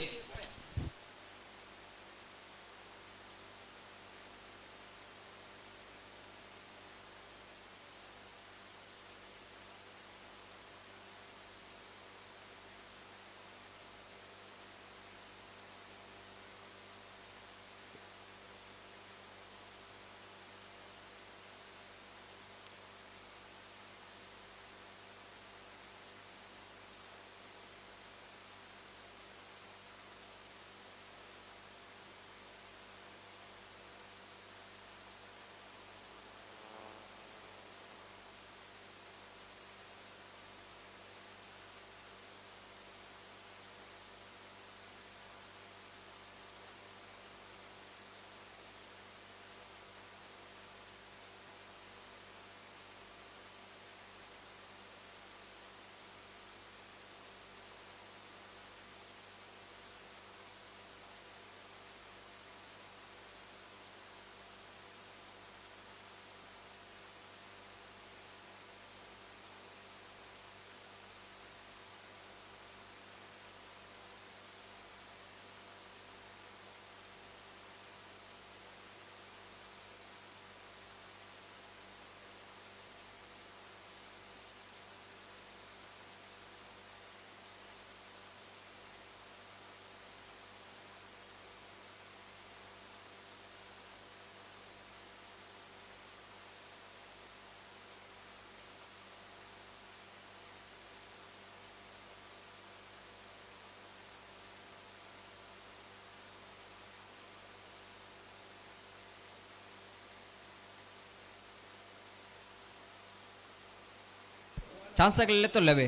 ಚಾನ್ಸ್ ಆಗಲಿಲ್ಲ ತೊಲ್ಲವೆ.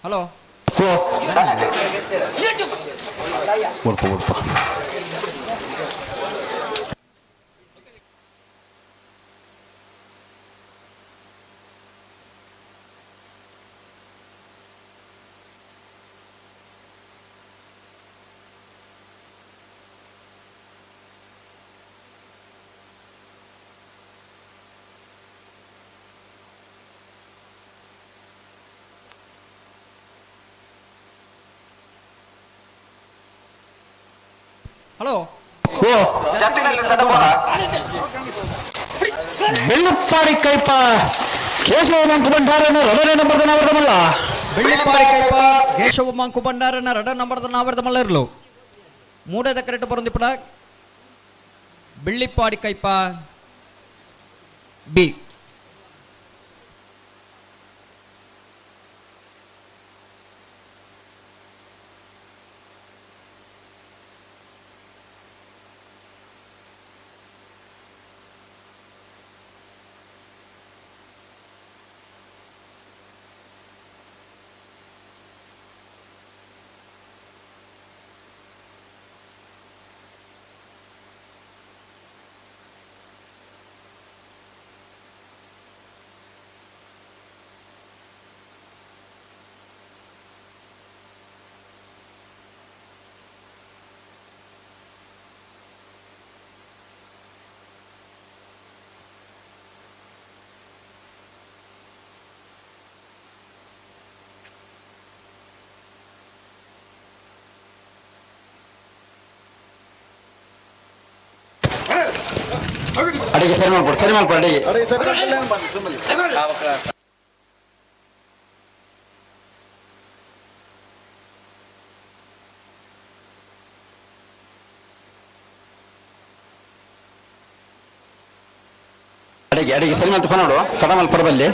ಹಲೋ. ಮುಡ್ಪ ಮುಡ್ಪ. ಹಲೋ. ಬೆಳ್ಳುಪ್ಪಾಡಿ ಕೈಪ ಕೇಶವ ಮಂಕು ಭಂಡಾರನ ರಡನೆ ನಂಬರ್ದ ನಾವರ್ದಮಲ್ಲ. ಬೆಳ್ಳಿಪ್ಪಾಡಿ ಕೈಪ ಕೇಶವ ಮಂಕು ಭಂಡಾರನ ರಡ ನಂಬರ್ದ ನಾವರ್ದ ಮಲ್ಲ ಇರ್ಲು. ಮೂಡದ ಕರೆಕ್ಟ್ ಬರೊಂದಿಪ್ಪಡ ಬೆಳ್ಳಿಪ್ಪಾಡಿ ಕೈಪ ಬಿ. ಅಡಿಗೆ ಸರಿ ಮಾಡ್ಕೊಡು, ಸರಿ ಮಾಡ್ಕೊಡು ಅಡಿಗೆ. ಅಡಿಗೆ ಅಡಿಗೆ ಸರಿ ಮಾಡ್ತು ನೋಡು, ಚಡ ಮಲ್ಪಡಬಲ್ಲಿ.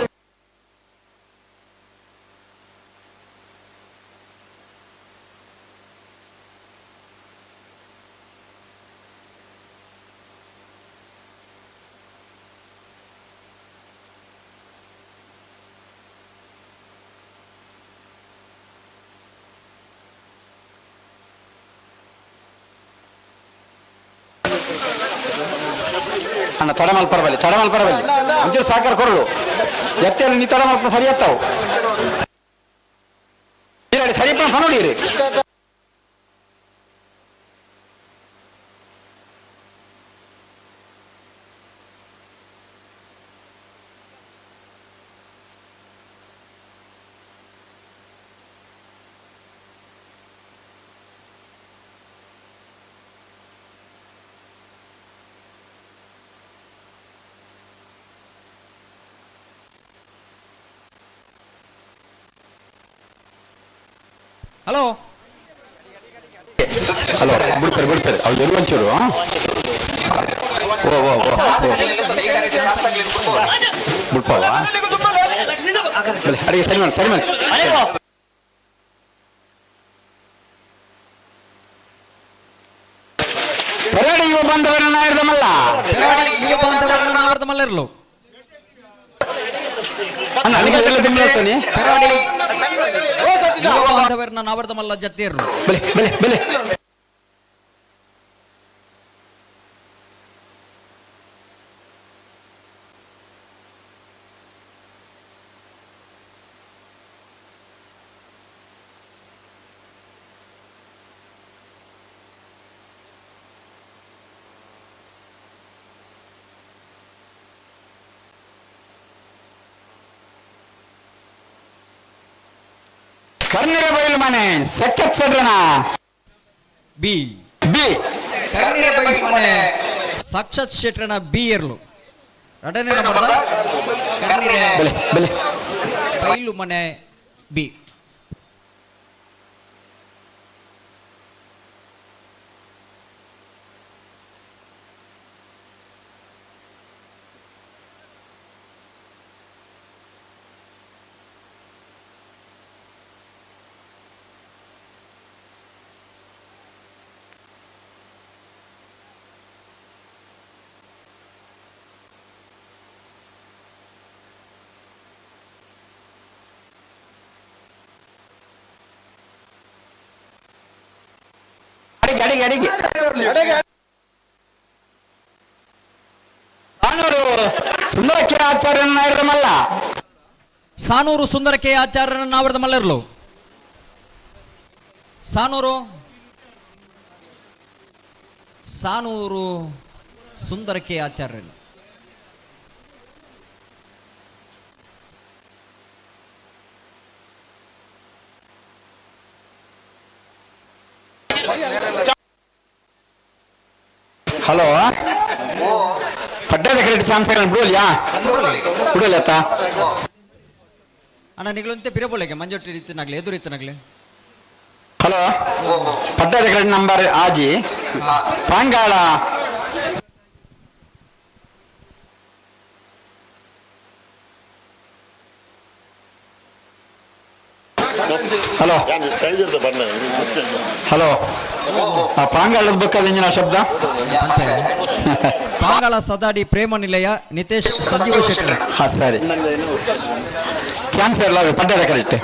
ಅಣ್ಣ ತಡ ಮಲ್ಪರಬಲ್ಲಿ, ತಡ ಮಲ್ಪರಬಲ್ಲಿ, ಒಂಚೂರು ಸಾಕಾರ ಕೊರಳು ಎತ್ತೆಲ್ಲ ನೀ ತಡ ಮಲ್ಪ ಸರಿ ಎತ್ತಾವು. ಸರಿ ನೋಡಿರಿ. ಹಲೋ. ಹಲೋ, ಬಿಡ್ತಾರೆ ಬಿಡ್ತಾರೆ ಅವ್ರು ಎಲ್ಲಿ ಒಂಚೂರು. ಓ ಓ ಓ ಬಿಡ್ಪಾವ. ಅಡಿಗೆ ಸರಿ ಮಾಡಿ, ಸರಿ ಮಾಡಿ. ಪೆರಾಡಿ ಯುವ ಬಾಂಧವರನ್ನ ನಾಯರ್ದಮಲ್ಲ. ಪೆರಾಡಿ ಯುವ ಬಾಂಧವರನ್ನ ನಾವರ್ದಮಲ್ಲ ಇರಲು. ಅಣ್ಣ ಅಲ್ಲಿಗೆ ಎಲ್ಲ ತುಂಬ ಹೇಳ್ತಾನೆ. ಪೆರಾಡಿ ಯುವ ಬಾಂಧವರನ್ನ ನಾವರ್ದಮಲ್ಲ ಜತ್ತೇರ್ಲು. ಬೆಲೆ ಬೆಲೆ ಬೆಲೆ. ಕರ್ನಿರ ಬೈಲು ಮನೆ ಸಖ್ಯತ್ ಸಡ್ರನ ಬಿ. ಬಿ. ಕರ್ನಿರ ಬೈಲು ಮನೆ ಸಾಕ್ಷಾತ್ ಶೆಟ್ರನ ಬಿ ಎರ್ಲು. ಎರಡನೇ ನಂಬರ್ದ ಕರ್ನಿರೆ ಬಲೆ ಬಲೆ ಬೈಲು ಮನೆ ಬಿ. ಅಡಿಗೆ ಅಡಿಗೆ ಅಡಿಗೆ ಸಾನೂರು ಸುಂದರ ಕೆ ಆಚಾರ್ಯನ ನಾಯರಮಲ್ಲ. ಸಾನೂರು ಸುಂದರ ಕೆ ಆಚಾರ್ಯನ ನಾವರದ ಮಲ್ಲರ್ಲು. ಸಾನೂರು ಸಾನೂರು ಸುಂದರ ಕೆ ಆಚಾರ್ಯನ. ಹಲೋ, ಪಡ್ಡದ ಕ್ರೆಡಿಟ್ ಚಾನ್ಸ್ ಬಿಡೋಲಿಯಾ ಬಿಡೋಲತ್ತ? ಅಣ್ಣ ನಿಗಳಂತೆ ಪಿರಬೋಲೆಗೆ ಮಂಜೊಟ್ಟಿ ರೀತಿನಾಗ್ಲಿ ಎದುರು ರೀತಿನಾಗ್ಲಿ. ಹಲೋ, ಪಡ್ಡದ ಕ್ರೆಡಿಟ್ ನಂಬರ್ ಆಜಿ ಪಾಂಗಾಳ. ಹಲೋ ಹಲೋ, ಆ ಪಾಂಗಾಳದ ಬೇಕಾದ ಇಂಜಿನ ಶಬ್ದ. ಪಾಂಗಾಳ ಸದಾಡಿ ಪ್ರೇಮ ನಿಲಯ ನಿತೇಶ್ ಸಂಜೀವ ಶೆಟ್ಟರ್. ಹಾ ಸರಿ, ಚಾನ್ಸ್ ಇರಲ್ಲ ಪಡ್ಡದ ಕರೆಕ್ಟ್.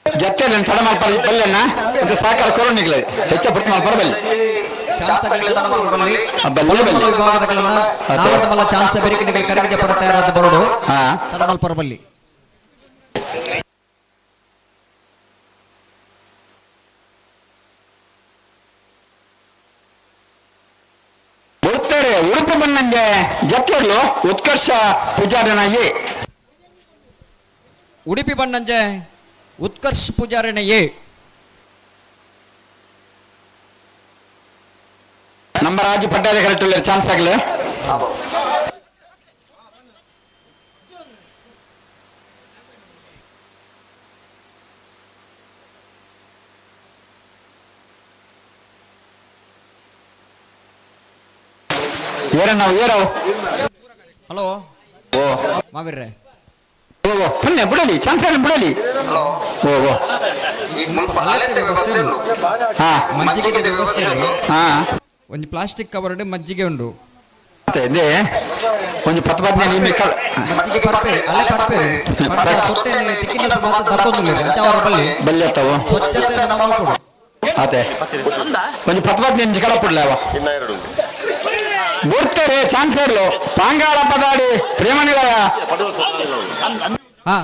ಜತ್ತೆ ತಡ ಮಾಡ್ಪಾರ ಬಲ್ಲೆಣ್ಣ ಮತ್ತೆ ಸಾಕಾರ ಕೊರೋನಿಗ್ಲ ಹೆಚ್ಚ ಪುಟ್ಟ ಮಾಡ್ಪಾರ ಬಲ್ಲಿ. ಚಾನ್ಸ್ ಬಲ್ಲಿ. ಬಲ್ಲೆ ಬಲ್ಲಿ. ವಿಭಾಗದಗಳನ್ನ ನಾವರ್ದ ಮಲ್ಲ ಚಾನ್ಸ್ ಬೆರಿಕಿನಿಗಳು ಕರಗಿಜ ಪಡ ತಯಾರಾದ ಬರೋಡು. ಹಾ. ತಡ ಮಲ್ಪರ ಬಲ್ಲಿ. ಉತ್ತರ ಉಡುಪು ಬಂದಂಗೆ ಜತ್ತಿರ್ಲು ಉತ್ಕರ್ಷ ಪೂಜಾರನ ಎ. ಉಡುಪಿ ಬಣ್ಣಂಜೆ ಉತ್ಕರ್ಷ್ ಪೂಜಾರನ ಎ. ನಂಬರ್ ಆಜಿ ಪಟ್ಟಾದ ಕರೆಕ್ಟ್ ಚಾನ್ಸ್ ಆಗಲಿ. ಏರ ನಾವು ಏರವು. ಹಲೋ. ಓ. ಮಾವಿರ್ರೆ. ಓ ಓ ಪುಣ್ಯ ಬಿಡಲಿ ಚಾನ್ಸ್ ಬಿಡಲಿ. ಓ ಓ. ಅಲ್ಲತ್ತೆ ವ್ಯವಸ್ಥೆ ಉಂಟು. ಹಾ. ಮಜ್ಜಿಗೆದ ವ್ಯವಸ್ಥೆ ಉಂಟು. ಹಾ. ಒಂದು ಪ್ಲಾಸ್ಟಿಕ್ ಕವರ್ ಮಜ್ಜಿಗೆ ಉಂಟು. ಮತ್ತೆ ಇದೇ ಒಂದು ಪತ್ತು ಪತ್ನಿ ನಿಮ್ಮೆ ಮಜ್ಜಿಗೆ ಪರ್ಪೇರು ಅಲ್ಲೇ ಪರ್ಪೇರು ಪಂಡ ತೊಟ್ಟೆನೆ ತಿಕ್ಕಿನ ಮಾತ್ರ ದಕ್ಕೊಂದುಲ್ಲೆರ್ ಅಂಚ ಅವರ ಬಲ್ಲಿ. ಬಲ್ಯತ್ತವು. ಸ್ವಚ್ಛತೆ ನಮ್ಮ ಮಲ್ಪೊಡು. ಅದೇ ಒಂದು ಪತ್ತು ಪತ್ನಿ ನಿಂಚೆ ಕಡಪುಡ್ಲೆ ಅವ ಬಿಡ್ತಾರೆ ಚಾನ್ಸ್ ಇರ್ಲು ಪಾಂಗಾಳ ಪದಾಡಿ ಪ್ರೇಮ ನಿಲಯ. ಹಾ,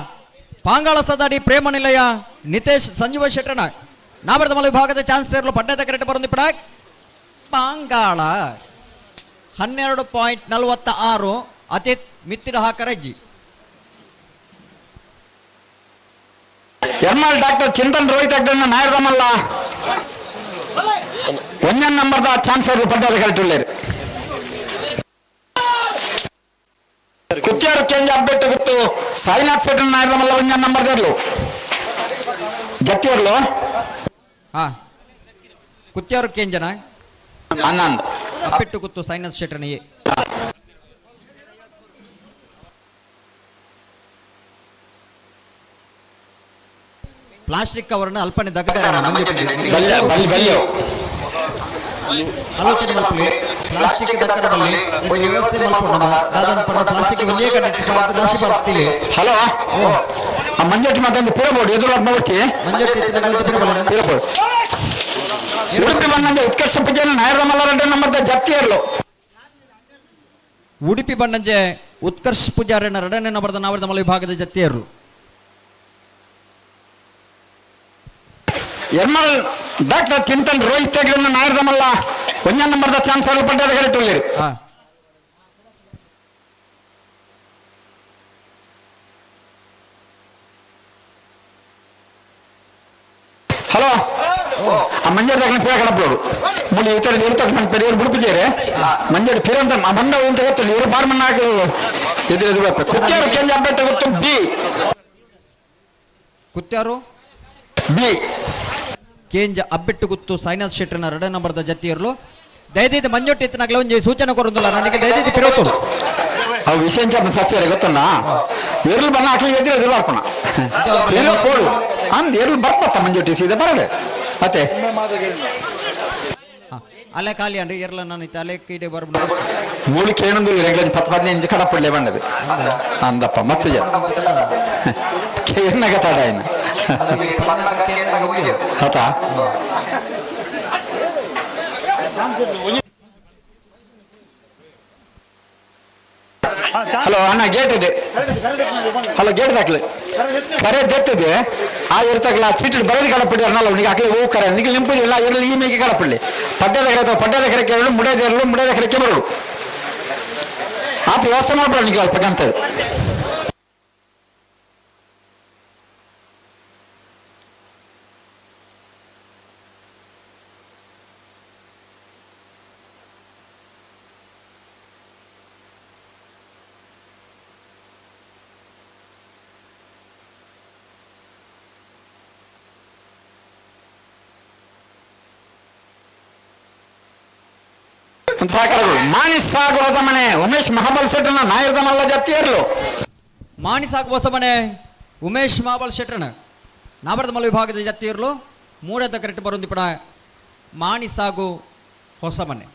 ಪಾಂಗಾಳ ಸದಾಡಿ ಪ್ರೇಮ ನಿಲಯ ನಿತೇಶ್ ಸಂಜೀವ ಶೆಟ್ಟಣ ನಾವರ್ದ ಮಲ ವಿಭಾಗದ ಚಾನ್ಸ್ ಸೇರಲು ಪಡ್ಡದ ಕರೆಕ್ಟ್ ಬರೋದು ಪಾಂಗಾಳ 12.46 ಅತಿ ಮಿತ್ತಿರ ಹಾಕರಜ್ಜಿ. ಎರ್ಮಾಲ್ ಡಾಕ್ಟರ್ ಚಿಂತನ್ ರೋಹಿತ್ ಅಗ್ಗಣ್ಣ ನಾಯರ್ದಮಲ್ಲ ಒಂದನೇ ನಂಬರ್ದ ಚಾನ್ಸ್ ಅವರು ಪಡ್ಡದ ಕರೆಕ್ಟ್ ಉಳ್ಳೇರು. ಕುತ್ತಿಯಾರು ಕೇಂದ್ರ ಅಬ್ಬೆಟ್ಟು ಗುತ್ತು ಸಾಯಿನಾಥ್ ಶೆಟ್ಟರ್ ನಾಯರ್ದಮಲ್ಲ ಒಂದನೇ ನಂಬರ್ ದೇರ್ಲು ಜತ್ತಿಯರ್ಲು. ಹಾ, ಕುತ್ತಿಯಾರು ಕೇಂಜನ ಆನಂದ್ ಅಪ್ಪೆಟ್ಟು ಗುತ್ತು ಸಾಯಿನಾಥ್ ಶೆಟ್ಟರ್ನಿಗೆ. ಪ್ಲಾಸ್ಟಿಕ್ ಕವರ್ನ ಅಲ್ಪನೆ ದಗ್ದಾರ ಬಲ್ಯ ಬಲ್ಲಿ ಬಲ್ಯೋ. ಆಲೋಚನೆ ಮಲ್ಪುಲಿ ಪ್ಲಾಸ್ಟಿಕ್ ದಕ್ಕರ ಬಲ್ಲಿ ಒಂದು ವ್ಯವಸ್ಥೆ ಮಲ್ಪೊಡು ನಮ್ಮ ದಾದನ ಪಂಡ ಪ್ಲಾಸ್ಟಿಕ್ ಒಂದೇ ಕಡೆ ಭಾರತ ದಾಸಿ ಬರ್ತಿಲ್ಲ. ಹಲೋ, ಆ ಮಂಜಟ್ಟಿ ಮತ್ತೊಂದು ಪಿರಬೋರ್ಡ್ ಎದುರು ನೋಡ್ತಿ. ಮಂಜಟ್ಟಿ ಪಿರಬೋರ್ಡ್. ಪಿರಬೋರ್ಡ್. ಉಡುಪಿ ಬಂದಂಗೆ ಉತ್ಕರ್ಷ ಪೂಜೆ ನಾಯರಮಲ್ಲ ರೆಡ್ಡಿ ನಂಬರ್ದ ಜತ್ತಿಯರ್ಲು. ಉಡುಪಿ ಬಣ್ಣಂಜೆ ಉತ್ಕರ್ಷ್ ಪೂಜಾರಣ್ಣ ಎರಡನೇ ನಂಬರ್ದ ನಾವರ್ದ ಮಲ ವಿಭಾಗದ ಜತ್ತಿಯರ್ಲು. ಎರ್ಮಲ್ ಡಾಕ್ಟರ್ ಚಿಂತನ್ ರೋಹಿತ್ ಹೆಗ್ಡೆ ನಾಯರ್ದಮಲ್ಲ ಒಂಜ ನಂಬರ್ದ ಚಾನ್ಸ್ ಪಡ್ಡದ ಕರೆಕ್ಟ್ ಉಳ್ಳೇರು. ಹಲೋ, ಆ ಮಂಜಾಡ ಪಿರ ಕಡಪೋಡು ಮುಳಿ ಇತರ ಇರ್ತಕ್ಕ ಮಂದಿ ಪೆರಿಯವರು ಬುಡುಪಿದ್ದಾರೆ ಮಂಜಾಡ ಪಿರ ಅಂತ ಬಂಡ ಅಂತ ಗೊತ್ತಿಲ್ಲ. ಇವರು ಬಾರ್ ಮಣ್ಣ ಹಾಕಿ ಎದುರು ಎದುರು ಬರ್ತಾರೆ. ಕುತ್ಯಾರು ಕೇಂದ್ರ ಅಬ್ಬೆಟ್ಟ ಗೊತ್ತು ಬಿ. ಕುತ್ಯಾರು ಬಿ ಕೇಂಜ ಅಬ್ಬೆಟ್ಟು ಗುತ್ತು ಸಾಯಿನಾಥ್ ಶೆಟ್ಟರ್ನ ಎರಡನೇ ನಂಬರ್ದ ಜತ್ತಿಯರ್ಲು. ದಯದೀದ ಮಂಜೊಟ್ಟಿ ಇತ್ತನಾಗ್ಲ ಒಂಜಿ ಸೂಚನೆ ಕೊರೊಂದುಲ್ಲ ನನಗೆ ದಯದೀದ ಪಿರೋತೋಡು. ಅವು ವಿಶೇಷ ಸಸ್ಯ ಗೊತ್ತಣ್ಣ ಎರ್ಲು ಬಣ್ಣ ಹಾಕಿ ಎದುರು ಎದುರು ಬರ್ಪಣ ಎಲ್ಲೋ ಕೋಡು ಅಂದ್ ಎರ್ಲು ಬರ್ಪತ್ತ ಮಂಜೊಟ್ಟಿ ಸೀದಾ ಬರಡೆ ಮತ್ತೆ ಅಲ್ಲೇ ಖಾಲಿ ಅಂಡ್ ಎರ್ಲ ನಾನು ಇತ್ತ ಅಲ್ಲೇ ಕೀಡೆ ಬರ್ಬ ಮೂಲಿ ಕೇಣಂದು ರೆಗ್ಲನ್ 10 15 ಇಂಚ್ ಕಡಪಡ್ಲೆ ಬಂಡದು ಅಂದಪ್ಪ ಮಸ್ತ್ ಜನ ಕೇರ್ನಾಗ ತಾಡ ಇನ್ನು ಆತಾ. ಹಲೋ ಅಣ್ಣ, ಗೇಟ್ ಇದೆ. ಹಲೋ, ಗೇಟ್ ದಾಖಲೆ ಕರೆ ದೆತ್ತದೆ ಆ ಇರ್ತಕ್ಕಲ್ಲ ಚೀಟಿ ಬರೋದು ಕಡಪಡಿ ಅನ್ನಲ್ಲ ಅವನಿಗೆ ಹಾಕಲಿ ಹೂ ಕರೆ ನಿಮಗೆ ನಿಂಪಿಲ್ಲ ಇರಲಿ ಈ ಮೇಗೆ ಕಡಪಡ್ಲಿ ಪಡ್ಡದ ಕರೆ ಪಡ್ಡದ ಕರೆ ಕೇಳಲು ಮುಡೇದ ಇರಲು ಮುಡೇದ ಕರೆಕ್ಕೆ ಬರಲು ಆ ವ್ಯವಸ್ಥೆ ಮಾಡ್ಬೇಡ ನಿಮಗೆ ಅಲ್ಪ ಅಂತೇಳಿ. ಸಹಕಾರಗಳು ಮಾಣಿ ಸಾಗು ಹೊಸ ಮನೆ ಉಮೇಶ್ ಮಹಾಬಲ್ ಶೆಟ್ಟರ್ನ ನಾಯರ್ದ ಮಲ್ಲ ಜತ್ತಿಯರ್ಲು. ಮಾಣಿ ಸಾಗು ಹೊಸ ಮನೆ ಉಮೇಶ್ ಮಹಾಬಲ್ ಶೆಟ್ಟರ್ನ ನಾಬರದ ಮಲ್ಲ ವಿಭಾಗದ ಜತ್ತಿಯರ್ಲು ಮೂಡದ ಕರೆಕ್ಟ್ ಬರೋದಿಪಡ ಮಾಣಿ ಸಾಗು ಹೊಸ ಮನೆ.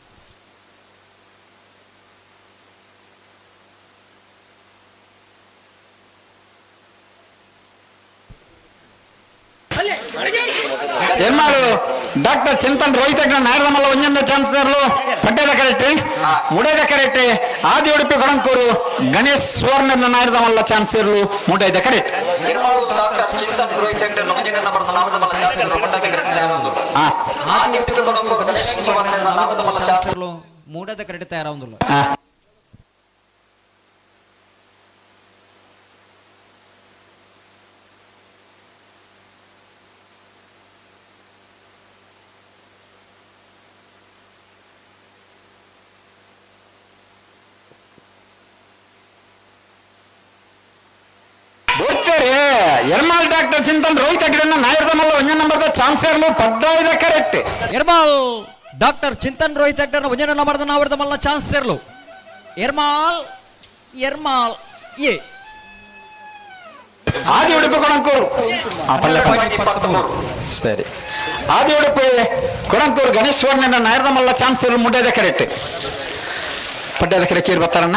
ಎನ್ಮಾಡು ಡಾಕ್ಟರ್ ಚಿಂತನ್ ರೋಹಿತ್ ನಾಯರ್ದ ಮಲ್ಲ ಒಂಜಂದ ಚಾನ್ಸರ್ಲು ಪಡ್ಡದ ಕರೆಕ್ಟ್ ಮುಡೇದ ಕರೆಕ್ಟ್ ಆದಿ ಉಡುಪಿ ಕೊಡಂಕೂರು ಗಣೇಶ್ ಸುವರ್ಣ ನಾಯರ್ದ ಮಲ್ಲ ಚಾನ್ಸರ್ಲು ಮುಡೇದ ಕರೆಕ್ಟ್. ಮೂಡದ ಕರೆಕ್ಟ್ ತಯಾರಾവുಂದಿಲ್ಲ. ಎರ್ಮಾಲ್ ಡಾಕ್ಟರ್ ಚಿಂತನ್ ರೋಹಿತ್ ಅಗ್ರಣ್ಣ ನಾಯರ್ದ ಮಲ್ಲ ಒಂಜ ನಂಬರ್ದ ಚಾನ್ಸರ್ಲು ಪಡ್ಡಾಯ್ದ ಕರೆಕ್ಟ್. ಎರ್ಮಾಲ್ ಡಾಕ್ಟರ್ ಚಿಂತನ್ ರೋಹಿತ್ ಅಗ್ರಣ್ಣ ಒಂಜ ನಂಬರ್ದ ನಾವರ್ದ ಮಲ್ಲ ಚಾನ್ಸರ್ಲು ಎರ್ಮಾಲ್ ಎರ್ಮಾಲ್ ಎ ಆದಿ ಉಡುಪಿ ಕೊಡಂಕೂರು ಸರಿ ಆದಿ ಉಡುಪಿ ಕೊಡಂಕೂರು ಗಣೇಶ್ ಸುವರ್ಣ ನಾಯರ್ದ ಮಲ್ಲ ಚಾನ್ಸರ್ಲು ಮುಡ್ಡಾಯ್ದ ಕರೆಕ್ಟ್. ಪಡ್ಡಾದ ಕರೆಕ್ಟ್ ಏರ್ ಬರ್ತಾರಣ್ಣ.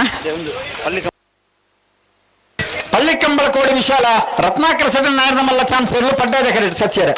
ಪಳ್ಳಿಕಂಬಳ ಕೋಡಿ ವಿಶಾಲ ರತ್ನಾಕರ ಸೆಟಲ್ ನಾಯರ್ದ ಮಲ್ಲ ಚಾನ್ಸರ್ಲು ಪಡ್ಡಾದ ಕರೆಕ್ಟ್ ಸಚ್ಯರ.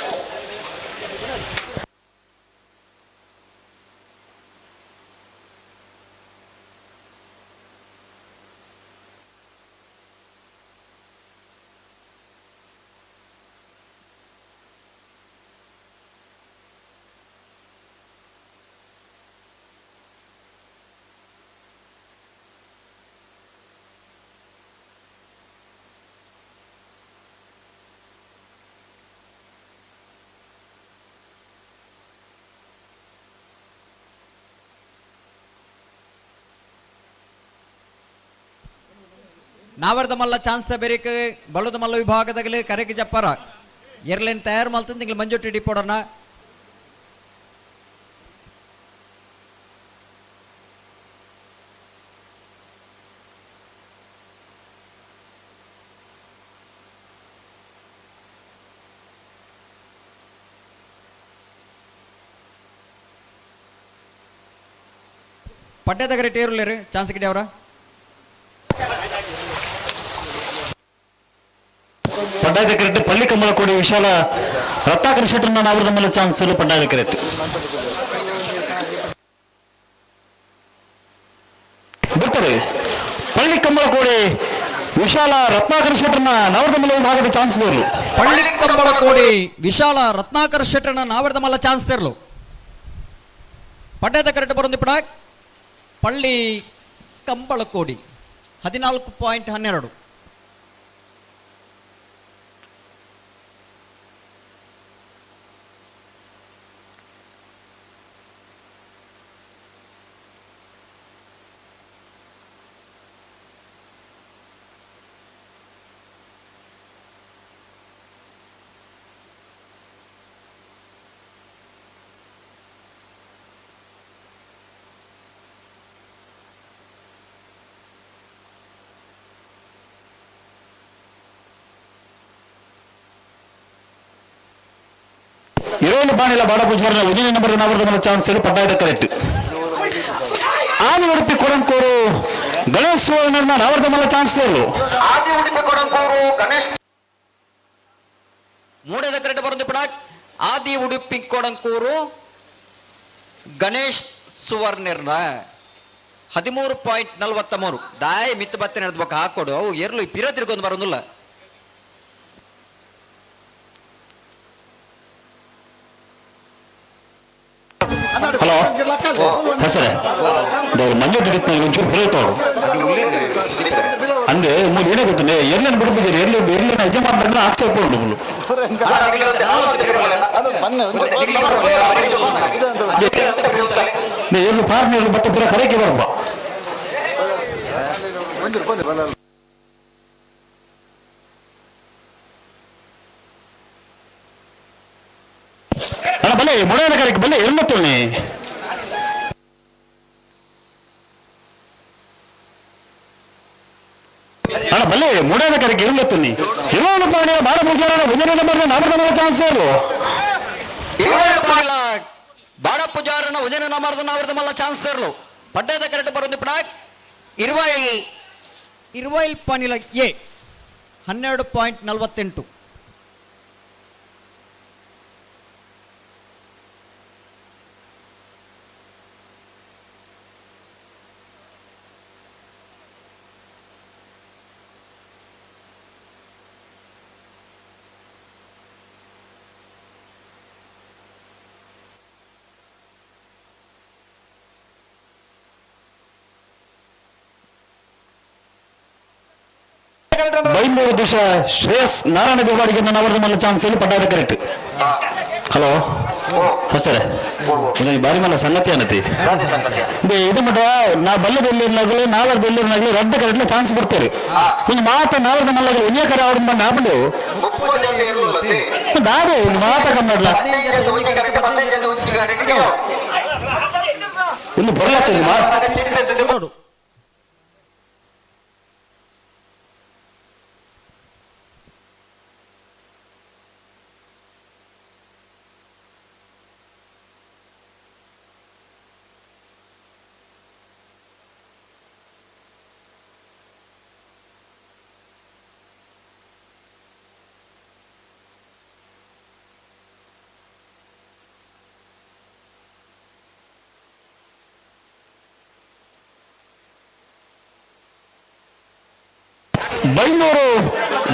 ನಾವರ್ದ ಮಲ್ಲ ಚಾನ್ಸ್ ಬೆರಿಕ್ ಬಳುದ ಮಲ್ಲ ವಿಭಾಗದಾಗಲಿ ಕರೆಗೆ ಜಪ್ಪಾರ ಎರ್ಲೇನ್ ತಯಾರು ಮಲ್ತಂದು ತಿಂಗಳು ಮಂಜೊಟ್ಟಿ ಡಿಪೋಡೋಣ. ಪಡ್ಡದ ಕರೆ ಟೇರುಲೇರು ಚಾನ್ಸ್ ಕಿಡಿ ಅವರ. ಪಡ್ಡಾಯದ ಕರೆಕ್ಟ್ ಪಳ್ಳಿ ಕಂಬಳ ಕೋಡಿ ವಿಶಾಲ ರತ್ನಾಕರ ಶೆಟ್ಟರ್ನ ನಾವರದ ಮೇಲೆ ಚಾನ್ಸ್ ಪಡ್ಡಾಯದ ಕರೆಕ್ಟ್. ಬಿಡ್ತಾರೆ ಪಳ್ಳಿ ಕಂಬಳ ಕೋಡಿ ವಿಶಾಲ ರತ್ನಾಕರ ಶೆಟ್ಟರ್ನ ನಾವರದ ಮಲ್ಲ ವಿಭಾಗದ ಚಾನ್ಸ್ ಇರಲು. ಪಳ್ಳಿ ಕಂಬಳ ಕೋಡಿ ವಿಶಾಲ ರತ್ನಾಕರ ಶೆಟ್ಟರ್ನ ನಾವರದ ಮಲ್ಲ ಚಾನ್ಸ್ ಇರಲು. ಪಡ್ಡದ ಕರೆಕ್ಟ್ ಬರೊಂದಿಪ್ಪಡ ಪಳ್ಳಿ ಕಂಬಳಕೋಡಿ 14.12. ಇರೋನು ಬಾಣಿಲ ಬಾಡ ಪೂಜಾರನ ಉಜಿನ ನಂಬರ್ ನವರದ ಚಾನ್ಸ್ ಪಟ್ಟಾಯದ ಕರೆಕ್ಟ್. ಆದಿ ಉಡುಪಿ ಕೊಡಂಕೂರು ಗಣೇಶ್ ಸುವರ್ಣ ನವರದ ಮಲ್ಲ ಚಾನ್ಸ್ ಇರಲು. ಆದಿ ಉಡುಪಿ ಕೊಡಂಕೂರು ಗಣೇಶ್ ಮೂಡದ ಕರೆಕ್ಟ್ ಬರೋದು ಪಡ ಆದಿ ಉಡುಪಿ ಕೊಡಂಕೂರು ಗಣೇಶ್ ಸುವರ್ಣರ್ನ 13.43. ದಾಯ ಮಿತ್ತು ಬತ್ತೆ ನಡೆದ್ಬೇಕು ಹಾಕೊಡು ಅವು ಎರ್ಲು ಪಿರ ತಿರ್ಗೊಂದು ಬರೋದಿಲ್ಲ. ಹಲೋ ಹೆಸರೇ ಮಂಜು ಟಿಕೆಟ್ ಒಂಚೂರು ಫಿರೇ ತೋಡು ಅಂದ್ರೆ ಮೂರು ಏನೇ ಗೊತ್ತಿಲ್ಲ ಎರ್ಲೇನು ಬಿಡ್ಬಿದ್ದೀರಿ ಎರ್ಲಿ ಎರ್ಲಿನ ಯಜಮಾನ ಆಕ್ಷೇಪ ಉಂಟು ಮುಳ್ಳು. ಎರ್ಲು ಫಾರ್ಮ್ ಎರ್ಲು ಬತ್ತ ಪೂರ ಕರೆಕೆ ಬರ್ಬ. ಅಲ್ಲ ಬಲ್ಲೆ ಮೊಡವೆನ ಕರೆಕೆ ಬಲ್ಲೆ ಎರ್ಲತ್ತೊಣ್ಣೆ ಅಲ್ಲ ಬಲ್ಲೆ ಮೂಡಾದ ಕರೆಗೆ ಇರುತ್ತುನ್ನಿ ಇರೋನು ಪಾಣಿಯ ಬಾಡ ಪೂಜಾರನ ಉಜನ ನಂಬರ್ ನಾಮರ್ದ ಚಾನ್ಸ್ ಇರು. ಬಾಡ ಪೂಜಾರನ ಉಜನ ನಮರ್ದ ನಾವರ್ದ ಮಲ್ಲ ಚಾನ್ಸ್ ಇರಲು. ಪಡ್ಡದ ಕರೆಕ್ಟ್ ಬರೋದು ಪಡ ಇರುವೈಲ್ ಇರುವೈಲ್ ಪಾನಿಲ ಎ 12.48. ಬೈಂದೂರು ದಿಶ ಶ್ರೇಯಸ್ ನಾರಾಯಣ ದೇವಾಡಿಗೆ ನನ್ನ ಮಲ್ಲ ಚಾನ್ಸ್ ಇಲ್ಲಿ ಪಟ್ಟಾದ ಕರೆಕ್ಟ್. ಹಲೋ ಸರ್ ಇದು ಬಾರಿ ಮಲ್ಲ ಸಂಗತಿ ಅನ್ನತಿ ಇದು ಮಟ್ಟ ನಾ ಬಲ್ಲ ಬೆಲ್ಲೂರಿನಾಗಲಿ ನಾವರ್ ಬೆಲ್ಲೂರಿನಾಗಲಿ ರಡ್ಡ ಕರೆಕ್ಟ್ ಚಾನ್ಸ್ ಬಿಡ್ತೇವೆ. ಒಂದು ಮಾತ ನಾವರ್ದ ಮಲ್ಲಗಲಿ ಒಂದೇ ಕರೆ ಅವ್ರ ಬಂದು ಆಪಂಡು ದಾದು ಒಂದು ಮಾತ ಕನ್ನಡಲ ಇನ್ನು ಬರಲತ್ತದ ನೋಡು. ಬೈಂದೂರು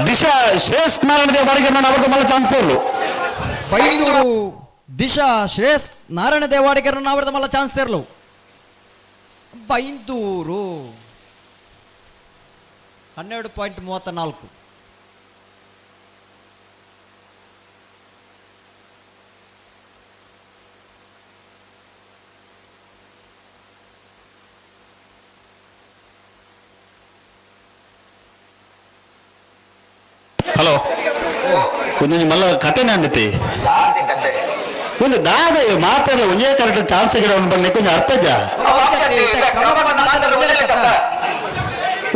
ದಿಶಾ ಶ್ರೇಯಸ್ ನಾರಾಯಣ ದೇವಾಡಿಗೆ ನಾನು ಅವರದ್ದು ಮಲ್ಲ ಚಾನ್ಸ್ ಇರಲು. ಬೈಂದೂರು ದಿಶಾ ಶ್ರೇಯಸ್ ನಾರಾಯಣ ದೇವಾಡಿಗರನ್ನು ಅವರದ್ದು ಮಲ್ಲ ಚಾನ್ಸ್ ಇರಲು. ಬೈಂದೂರು 12.34. ಹಲೋ ಒಂದೊಂದು ಮಲ್ಲ ಕತೆನೇ ಅಂದತಿ ಒಂದು ದಾದ ಮಾತಾಡಲ್ಲ ಒಂದೇ ಕರೆಕ್ಟ್ ಚಾನ್ಸ್ ಗಿಡ ಬಂದ ಕೊಂಚ ಅರ್ಥ ಜಾ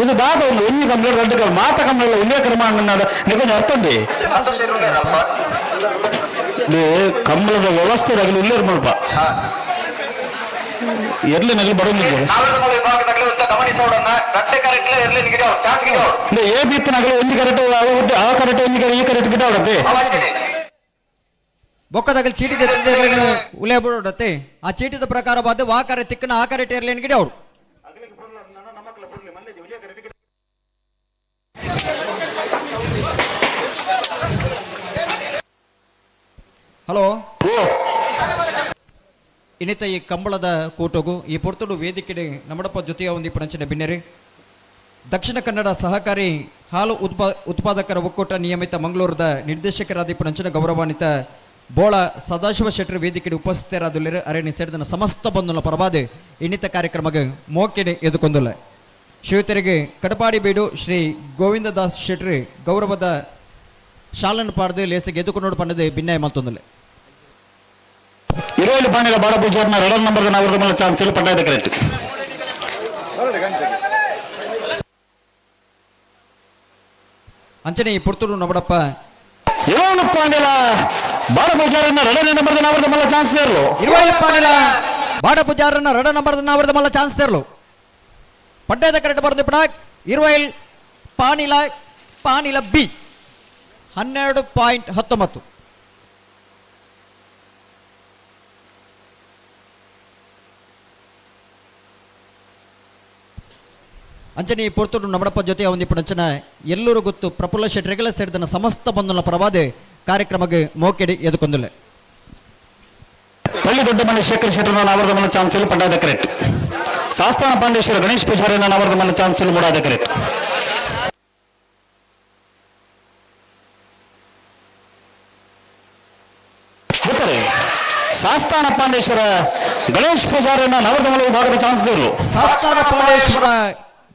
ಒಂದು ದಾದ ಒಂದು ಒಂಜಿ ಕಂಪ್ಲೇಂಟ್ ರಡ್ಡು ಕಮ್ ಮಾತ ಕಂಪ್ಲೇಂಟ್ ಒಂದೇ ಕ್ರಮ ಕೊಂಚ ಅರ್ಥ ಉಂಟು. ಇದು ಕಂಬಳದ ವ್ಯವಸ್ಥೆ ನಗಲು ಇಲ್ಲೇ ಮಲ್ಪ ಎರ್ಲಿ ನಗಲು ಬರೋದಿಲ್ಲ. ಎ ಬಿತ್ತು ನಗಲು ಒಂಜಿ ಕರೆಕ್ಟ್ ಆ ಕರೆಕ್ಟ್ ಒಂಜಿ ಈ ಕರೆಕ್ಟ್ ಗಿಡ ಅವಡತ್ತೆ. ಬೊಕ್ಕದಾಗಲಿ ಚೀಟಿ ಎರ್ಲೇನು ಉಲೆ ಬಿಡೋಡತ್ತೆ. ಆ ಚೀಟಿದ ಪ್ರಕಾರ ಬಾದ ವಾ ಕರೆ ತಿಕ್ಕನ ಆ ಕರೆಕ್ಟ್ ಏರ್ಲೇನು ಗಿಡ ಅವರು. ಹಲೋ ಇನ್ನಿತ ಈ ಕಂಬಳದ ಕೂಟಗು ಈ ಪೊರ್ತುಡು ವೇದಿಕೆಡೆ ನಮ್ಮಡಪ್ಪ ಜೊತೆಯ ಒಂದು ಪಣಂಚಿನ ಬಿನ್ನೆರೆ ದಕ್ಷಿಣ ಕನ್ನಡ ಸಹಕಾರಿ ಹಾಲು ಉತ್ಪಾದಕರ ಒಕ್ಕೂಟ ನಿಯಮಿತ ಮಂಗಳೂರದ ನಿರ್ದೇಶಕರಾದ ಪಣಂಚಿನ ಗೌರವಾನ್ವಿತ ಬೋಳ ಸದಾಶಿವ ಶೆಟ್ಟರ್ ವೇದಿಕೆಡೆ ಉಪಸ್ಥಿತರಾದುಲ್ಲೇರು ಅರಣಿ ಸೇರಿದನ ಸಮಸ್ತ ಬಂಧುಲ ಪರವಾದ ಇನ್ನಿತ ಕಾರ್ಯಕ್ರಮಕ್ಕೆ ಮೋಕೆಡೆ ಎದುಕೊಂದುಲ್ಲ. ಶ್ರೀಯುತರಿಗೆ ಕಡಪಾಡಿ ಬೀಡು ಶ್ರೀ ಗೋವಿಂದದಾಸ್ ಶೆಟ್ಟರ್ ಗೌರವದ ಶಾಲನ್ನು ಪಾಡದೆ ಲೇಸಿಗೆ ಎದುಕೊಂಡು ಪಣ್ಣದೆ ಭಿನ್ನಾಯ ಮಲ್ತೊಂದುಲ್ಲೆ. ಇರೋಲಿ ಪಾಂಡಿಲ ಬಾಡ ಪೂಜಾರ್ನ ಎರಡನೇ ನಂಬರ್ ನಾವರದ ಮೇಲೆ ಚಾನ್ಸ್ ಇಲ್ಲ ಪಡ್ಡಾಯದ ಕರೆಕ್ಟ್. ಅಂಚನೆ ಈ ಪುರ್ತೂರು ನಬಡಪ್ಪ ಇರೋಲು ಪಾಂಡಿಲ ಬಾಡ ಪೂಜಾರನ್ನ ಎರಡನೇ ನಂಬರ್ ನಾವರದ ಮಲ್ಲ ಚಾನ್ಸ್ ಇರಲು. ಇರುವಲ್ಲಿ ಪಾಂಡಿಲ ಬಾಡ ಪೂಜಾರನ್ನ ಎರಡ ನಂಬರ್ ನಾವರದ ಮಲ್ಲ ಚಾನ್ಸ್ ಇರಲು. ಪಡ್ಡಾಯದ ಕರೆಕ್ಟ್ ಬರೆದು ಪಡ ಇರುವೈಲ್ ಪಾನಿಲ ಪಾನಿಲ ಬಿ 12.19. ಅಂಚನೆ ಈ ಪೊರ್ತುಡು ನಮಡಪ್ಪ ಜೊತೆ ಒಂದು ಪುಣಂಚನ ಎಲ್ಲರೂ ಗೊತ್ತು ಪ್ರಫುಲ್ಲ ಶೆಟ್ಟರಿಗೆಲ್ಲ ಸೇರಿದನ ಸಮಸ್ತ ಬಂಧುಲ ಪರವಾದೆ ಕಾರ್ಯಕ್ರಮಕ್ಕೆ ಮೋಕೆಡಿ ಎದುಕೊಂದುಲ್ಲೆ. ಪಳ್ಳಿ ದೊಡ್ಡ ಮನೆ ಶೇಖರ್ ಶೆಟ್ಟರ್ನ ನಾವರದ ಮನೆ ಚಾನ್ಸ್ ಇಲ್ಲ ಪಡ್ಡಾಯದ ಕರೆಕ್ಟ್. ಸಾಸ್ತಾನ ಪಾಂಡೇಶ್ವರ ಗಣೇಶ್ ಪೂಜಾರಿನ ನಾವರದ ಮನೆ ಚಾನ್ಸ್ ಇಲ್ಲ ಮೂಡಾದ ಕರೆಕ್ಟ್. ಸಾಸ್ತಾನ ಪಾಂಡೇಶ್ವರ ಗಣೇಶ್ ಪೂಜಾರಿನ ನವರದಮಲ ವಿಭಾಗದ ಚಾನ್ಸ್ ಇರಲು. ಸಾಸ್ತಾನ ಪಾಂಡೇಶ್ವರ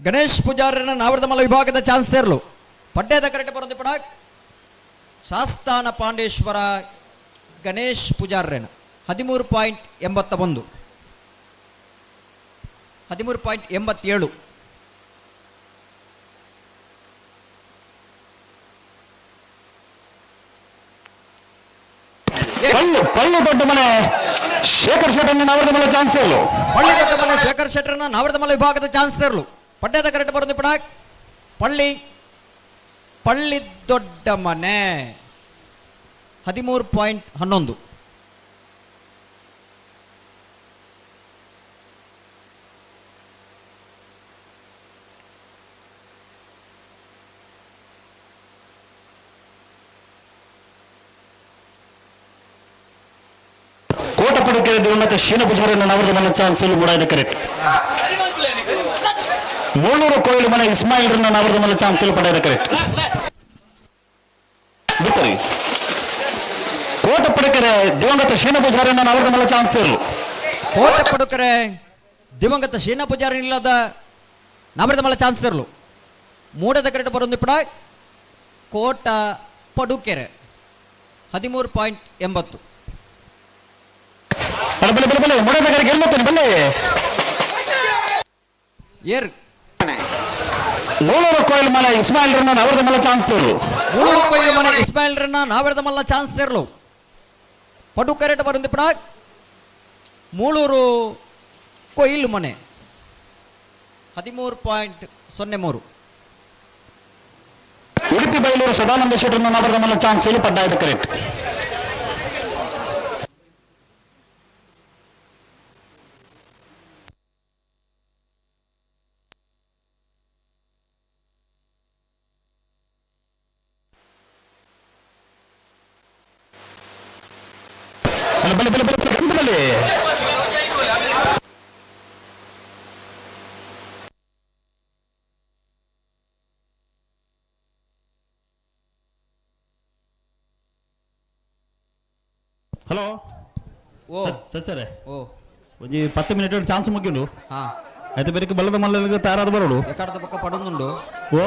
ಗಣೇಶ್ ಪೂಜಾರಿನ ನವರದಮಲ ವಿಭಾಗದ ಚಾನ್ಸ್ ಇರಲು. ಪಡ್ಡೇದ ಕರೆಕ್ಟ್ ಬರೋದು ಪಡ ಸಾಸ್ತಾನ ಪಾಂಡೇಶ್ವರ ಗಣೇಶ್ ಪೂಜಾರನ 13.81 13.87. ಪಳ್ಳು ದೊಡ್ಡ ಮನೆ ಶೇಖರ್ ಶೆಟ್ಟರ್ನ ನವರದಮಲ ಚಾನ್ಸ್ ಇರಲು. ಪಳ್ಳಿ ದೊಡ್ಡ ಮನೆ ಶೇಖರ್ ಶೆಟ್ಟರ್ನ ನವರದಮಲ ವಿಭಾಗದ ಚಾನ್ಸ್ ಇರಲು. ಪಡ್ಡೇದ ಕರೆಕ್ಟ್ ಬರೋದು ಪಡ ಪಳ್ಳಿ ಪಳ್ಳಿ ದೊಡ್ಡ ಮನೆ 13.11. ಕೋಟಪಡುಕೆರೆ ದಿವಂಗತ ಶೀನ ಪೂಜಾರಿನ ನವರದ ಮನೆ ಚಾನ್ಸ್ ಇಲ್ಲ ಮೂಡಾಯದ ಕರೆಕ್ಟ್. ಮೂಳೂರು ಕೋಯಿಲು ಮನೆ ಇಸ್ಮಾಯಿಲ್ರನ್ನ ನವರದ ಮನೆ ಚಾನ್ಸ್ ಇಲ್ಲ ಪಡೆದ ಕರೆಕ್ಟ್. ಬಿತ್ತರಿ ಕೋಟಪಡುಕೆರೆ ದಿವಂಗತ ಶೀನ ಪೂಜಾರಿನ ನವರದ ಮನೆ ಚಾನ್ಸ್ ಇರಲು. ಕೋಟಪಡುಕೆರೆ ದಿವಂಗತ ಶೀನ ಪೂಜಾರಿ ಇಲ್ಲದ ನವರದ ಮಲೆ ಚಾನ್ಸ್ ಇರಲು. ಮೂಡದ ಕರೆಕ್ಟ್ ಬರೋದು ಪಡ ಕೋಟ ಪಡುಕೆರೆ 13.80. ಬಲೆ ಬಲೆ ಬಲೆ ಮೂಡದ ಕರೆಗೆ ಎಲ್ಲಿ ಬಲೆ ಏರ್ ಮೂಳೂರು ಕೋಯಿಲ್ ಮನೆ ಇಸ್ಮಾಯಿಲ್ರನ್ನ ನವರದ ಮಲ್ಲ ಚಾನ್ಸ್ ಇರಲು. ಮೂಳೂರು ಕೋಯಿಲ್ ಮನೆ ಇಸ್ಮಾಯಿಲ್ರನ್ನ ನವರದ ಮಲ್ಲ ಚಾನ್ಸ್ ಇರಲು. ಪಡು ಕರೆಕ್ಟ್ ಬರೋದು ಪಡ ಮೂಳೂರು ಕೊಯ್ಲು ಮನೆ 13.03. ಉಡುಪಿ ಬೈಲೂರು ಸದಾನಂದ ಶೆಟ್ಟರ್ನ ನವರದ ಮಲ್ಲ ಚಾನ್ಸ್ ಇಲ್ಲ ಪಡ್ಡಾಯದ ಕರೆಕ್ಟ್. ಬಲೆ ಬಲೆ ಬಲೆ ಬಲೆ ಬಲೆ ಹಲೋ ಓ ಸರ್ ಓ ಒಂಜಿ 10 ಮಿನಿಟ್ ಚಾನ್ಸ್ ಮುಗಿಯುಂಡು. ಹಾ ಆಯ್ತು ಬೇರೆ ಬಲ್ಲದ ಮಲ್ಲ ತಯಾರಾದ ಬರೋಡು. ಎಕಡದ ಪಕ್ಕ ಪಡೊಂದುಂಡು. ಓ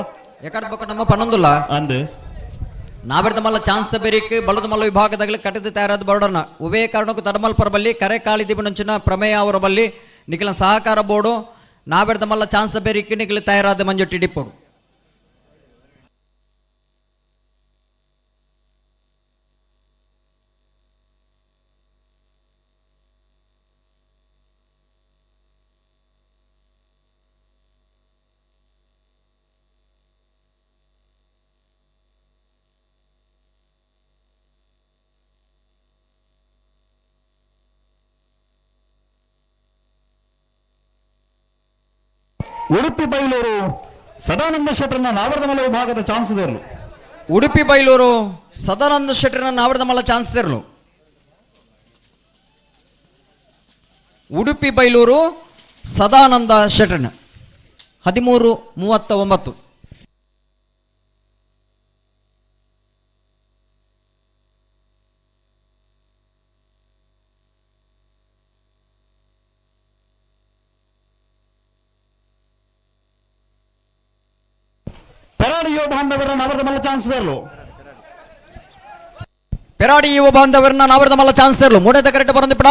ಎಕಡದ ಪಕ್ಕ ನಮ್ಮ ಪನ್ನೊಂದುಲ್ಲ ಅಂದು ನಾವೆಡ್ದ ಮಲ್ಲ ಚಾನ್ಸ್ ಬೇರಿಕ್ ಬಲದ ಮಲ್ಲ ವಿಭಾಗದಾಗಲಿ ಕಟ್ಟದ ತಯಾರಾದ ಬರೋಡನ ಉವೇ ಕಾರಣಕ್ಕೂ ತಡಮಲ್ಪರ ಬಲ್ಲಿ ಕರೆ ಕಾಳಿ ದಿಬನಂಚಿನ ಪ್ರಮೇಯ ಅವರ ಬಲ್ಲಿ ನಿಖಿಲ ಸಹಕಾರ ಬೋರ್ಡು ನಾವೆಡ್ದ ಮಲ್ಲ ಚಾನ್ಸ್ ಬೇರಿಕ್ ನಿಖಿಲ ತಯಾರಾದ ಮಂಜೊಟ್ಟಿ ಡಿಪ್ಪೋಡು. ಉಡುಪಿ ಬೈಲೂರು ಸದಾನಂದ ಶೆಟ್ಟರ್ನ ನಾವರ್ದಮಲ ವಿಭಾಗದ ಚಾನ್ಸ್ ಇರಲು. ಉಡುಪಿ ಬೈಲೂರು ಸದಾನಂದ ಶೆಟ್ಟರ್ನ ನಾವರ್ದಮಲ ಚಾನ್ಸ್ ಇರಲು. ಉಡುಪಿ ಬೈಲೂರು ಸದಾನಂದ ಶೆಟ್ಟರ್ನ 13:39. ಪೆರಾಡಿ ಯುವ ಬಾಂಧವರ ನವರದ ಮಲ್ಲ ಚಾನ್ಸ್ ದೇರ್ಲು. ಪೆರಾಡಿ ಯುವ ಬಾಂಧವರನ್ನ ನಾವರದ ಮಲ್ಲ ಚಾನ್ಸ್ ದೇರ್ಲು. ಮೂಡದ ಕರೆಕ್ಟ್ ಬರಂದು ಪಡ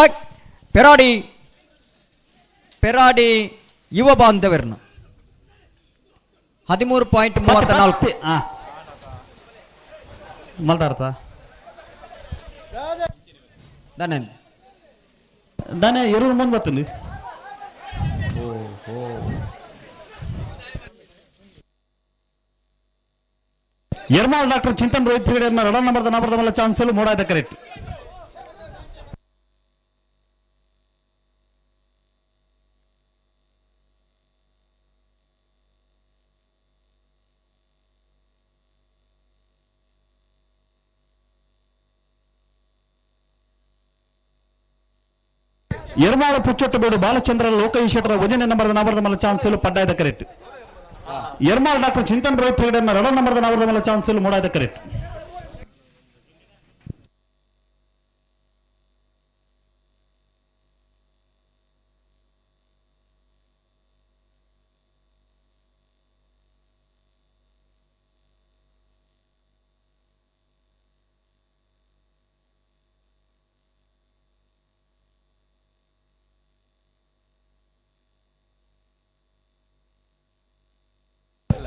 ಪೆರಾಡಿ ಪೆರಾಡಿ ಯುವ ಬಾಂಧವರನ್ನ 13.34. ಮಲ್ತಾರ್ತ ದಾನೆ ದಾನೆ ಎರಡು ಮುಂದೆ ಬರ್ತೀನಿ. ಎರ್ಮಾಲ್ ಡಾಕ್ಟರ್ ಚಿಂತನ್ ರೋಹಿತ್ ಹೆಗಡೆ ರಡನ್ ನಂಬರ್ ನಂಬರ್ ಮಲ್ಲ ಚಾನ್ಸ್ ಮೂಡಾಯ್ತ ಕರೆಕ್ಟ್. ಎರ್ಮಾಳ ಪುಚ್ಚೊಟ್ಟು ಬೇಡು ಬಾಲಚಂದ್ರ ಲೋಕೇಶ್ ಒಂದನೇ ನಂಬರ್ ನಂಬರ್ ಮಲ್ಲ ಚಾನ್ಸ್ ಪಡ್ಡಾಯ್ದ ಕರೆಕ್ಟ್. ಎರ್ಮಾಲ್ ಡಾಕ್ಟರ್ ಚಿಂತನ್ ರೋಹಿತ್ ಹೆಗಡೆ ರಡನ್ ನಂಬರ್ ನಂಬರ್ ಮಲ್ಲ ಚಾನ್ಸ್ ಮೂಡಾಯ್ದ ಕರೆಕ್ಟ್.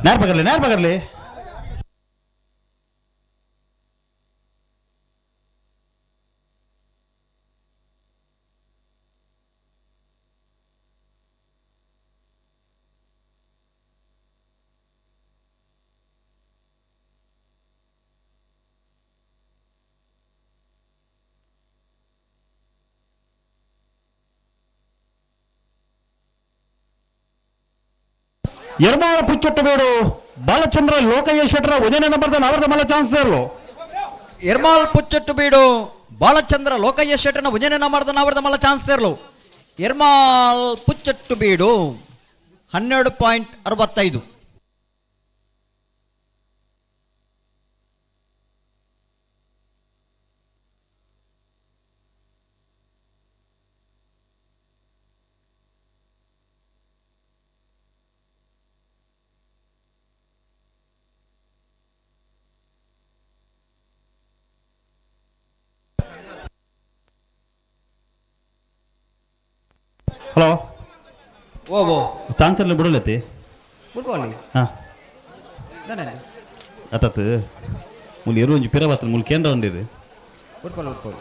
ನೇರ ಬಗರ್ಲಿ ನೇರ ಬಗರ್ಲಿ. ಎರ್ಮಾಳ ಪುಚ್ಚೊಟ್ಟು ಬೇಡು ಬಾಲಚಂದ್ರ ಲೋಕಯ್ಯ ಶೆಟ್ಟರ ಒಂದನೇ ನಂಬರ್ ಅವರದ ಮಲ್ಲ ಚಾನ್ಸ್ ದೇರ್ಲು. ಎರ್ಮಾಲ್ ಪುಚ್ಚೊಟ್ಟು ಬೀಡು ಬಾಲಚಂದ್ರ ಲೋಕಯ್ಯ ಶೆಟ್ಟರ್ನ ಒಂದನೇ ನಂಬರ್ ಅವರದ ಮಲ್ಲ ಚಾನ್ಸ್ ದೇರ್ಲು. ಎರ್ಮಾಲ್ ಪುಚ್ಚೊಟ್ಟು ಬೀಡು 12.65. ಹಲೋ ಓ ಓ ಚಾನ್ಸ್ ಎಲ್ಲ ಬಿಡಲತ್ತಿ ಬಿಡ್ಬೋಲಿ ಹಾಂ ದಾನೆ ಅತ್ತತ್ತು ಮುಲ್ ಎರು ಒಂಜಿ ಪಿರ ಬರ್ತದೆ ಮುಲ್ ಕೇಂದ್ರ ಉಂಡಿರಿ ಬಿಡ್ಬೋಲಿ ಬಿಡ್ಬೋಲಿ.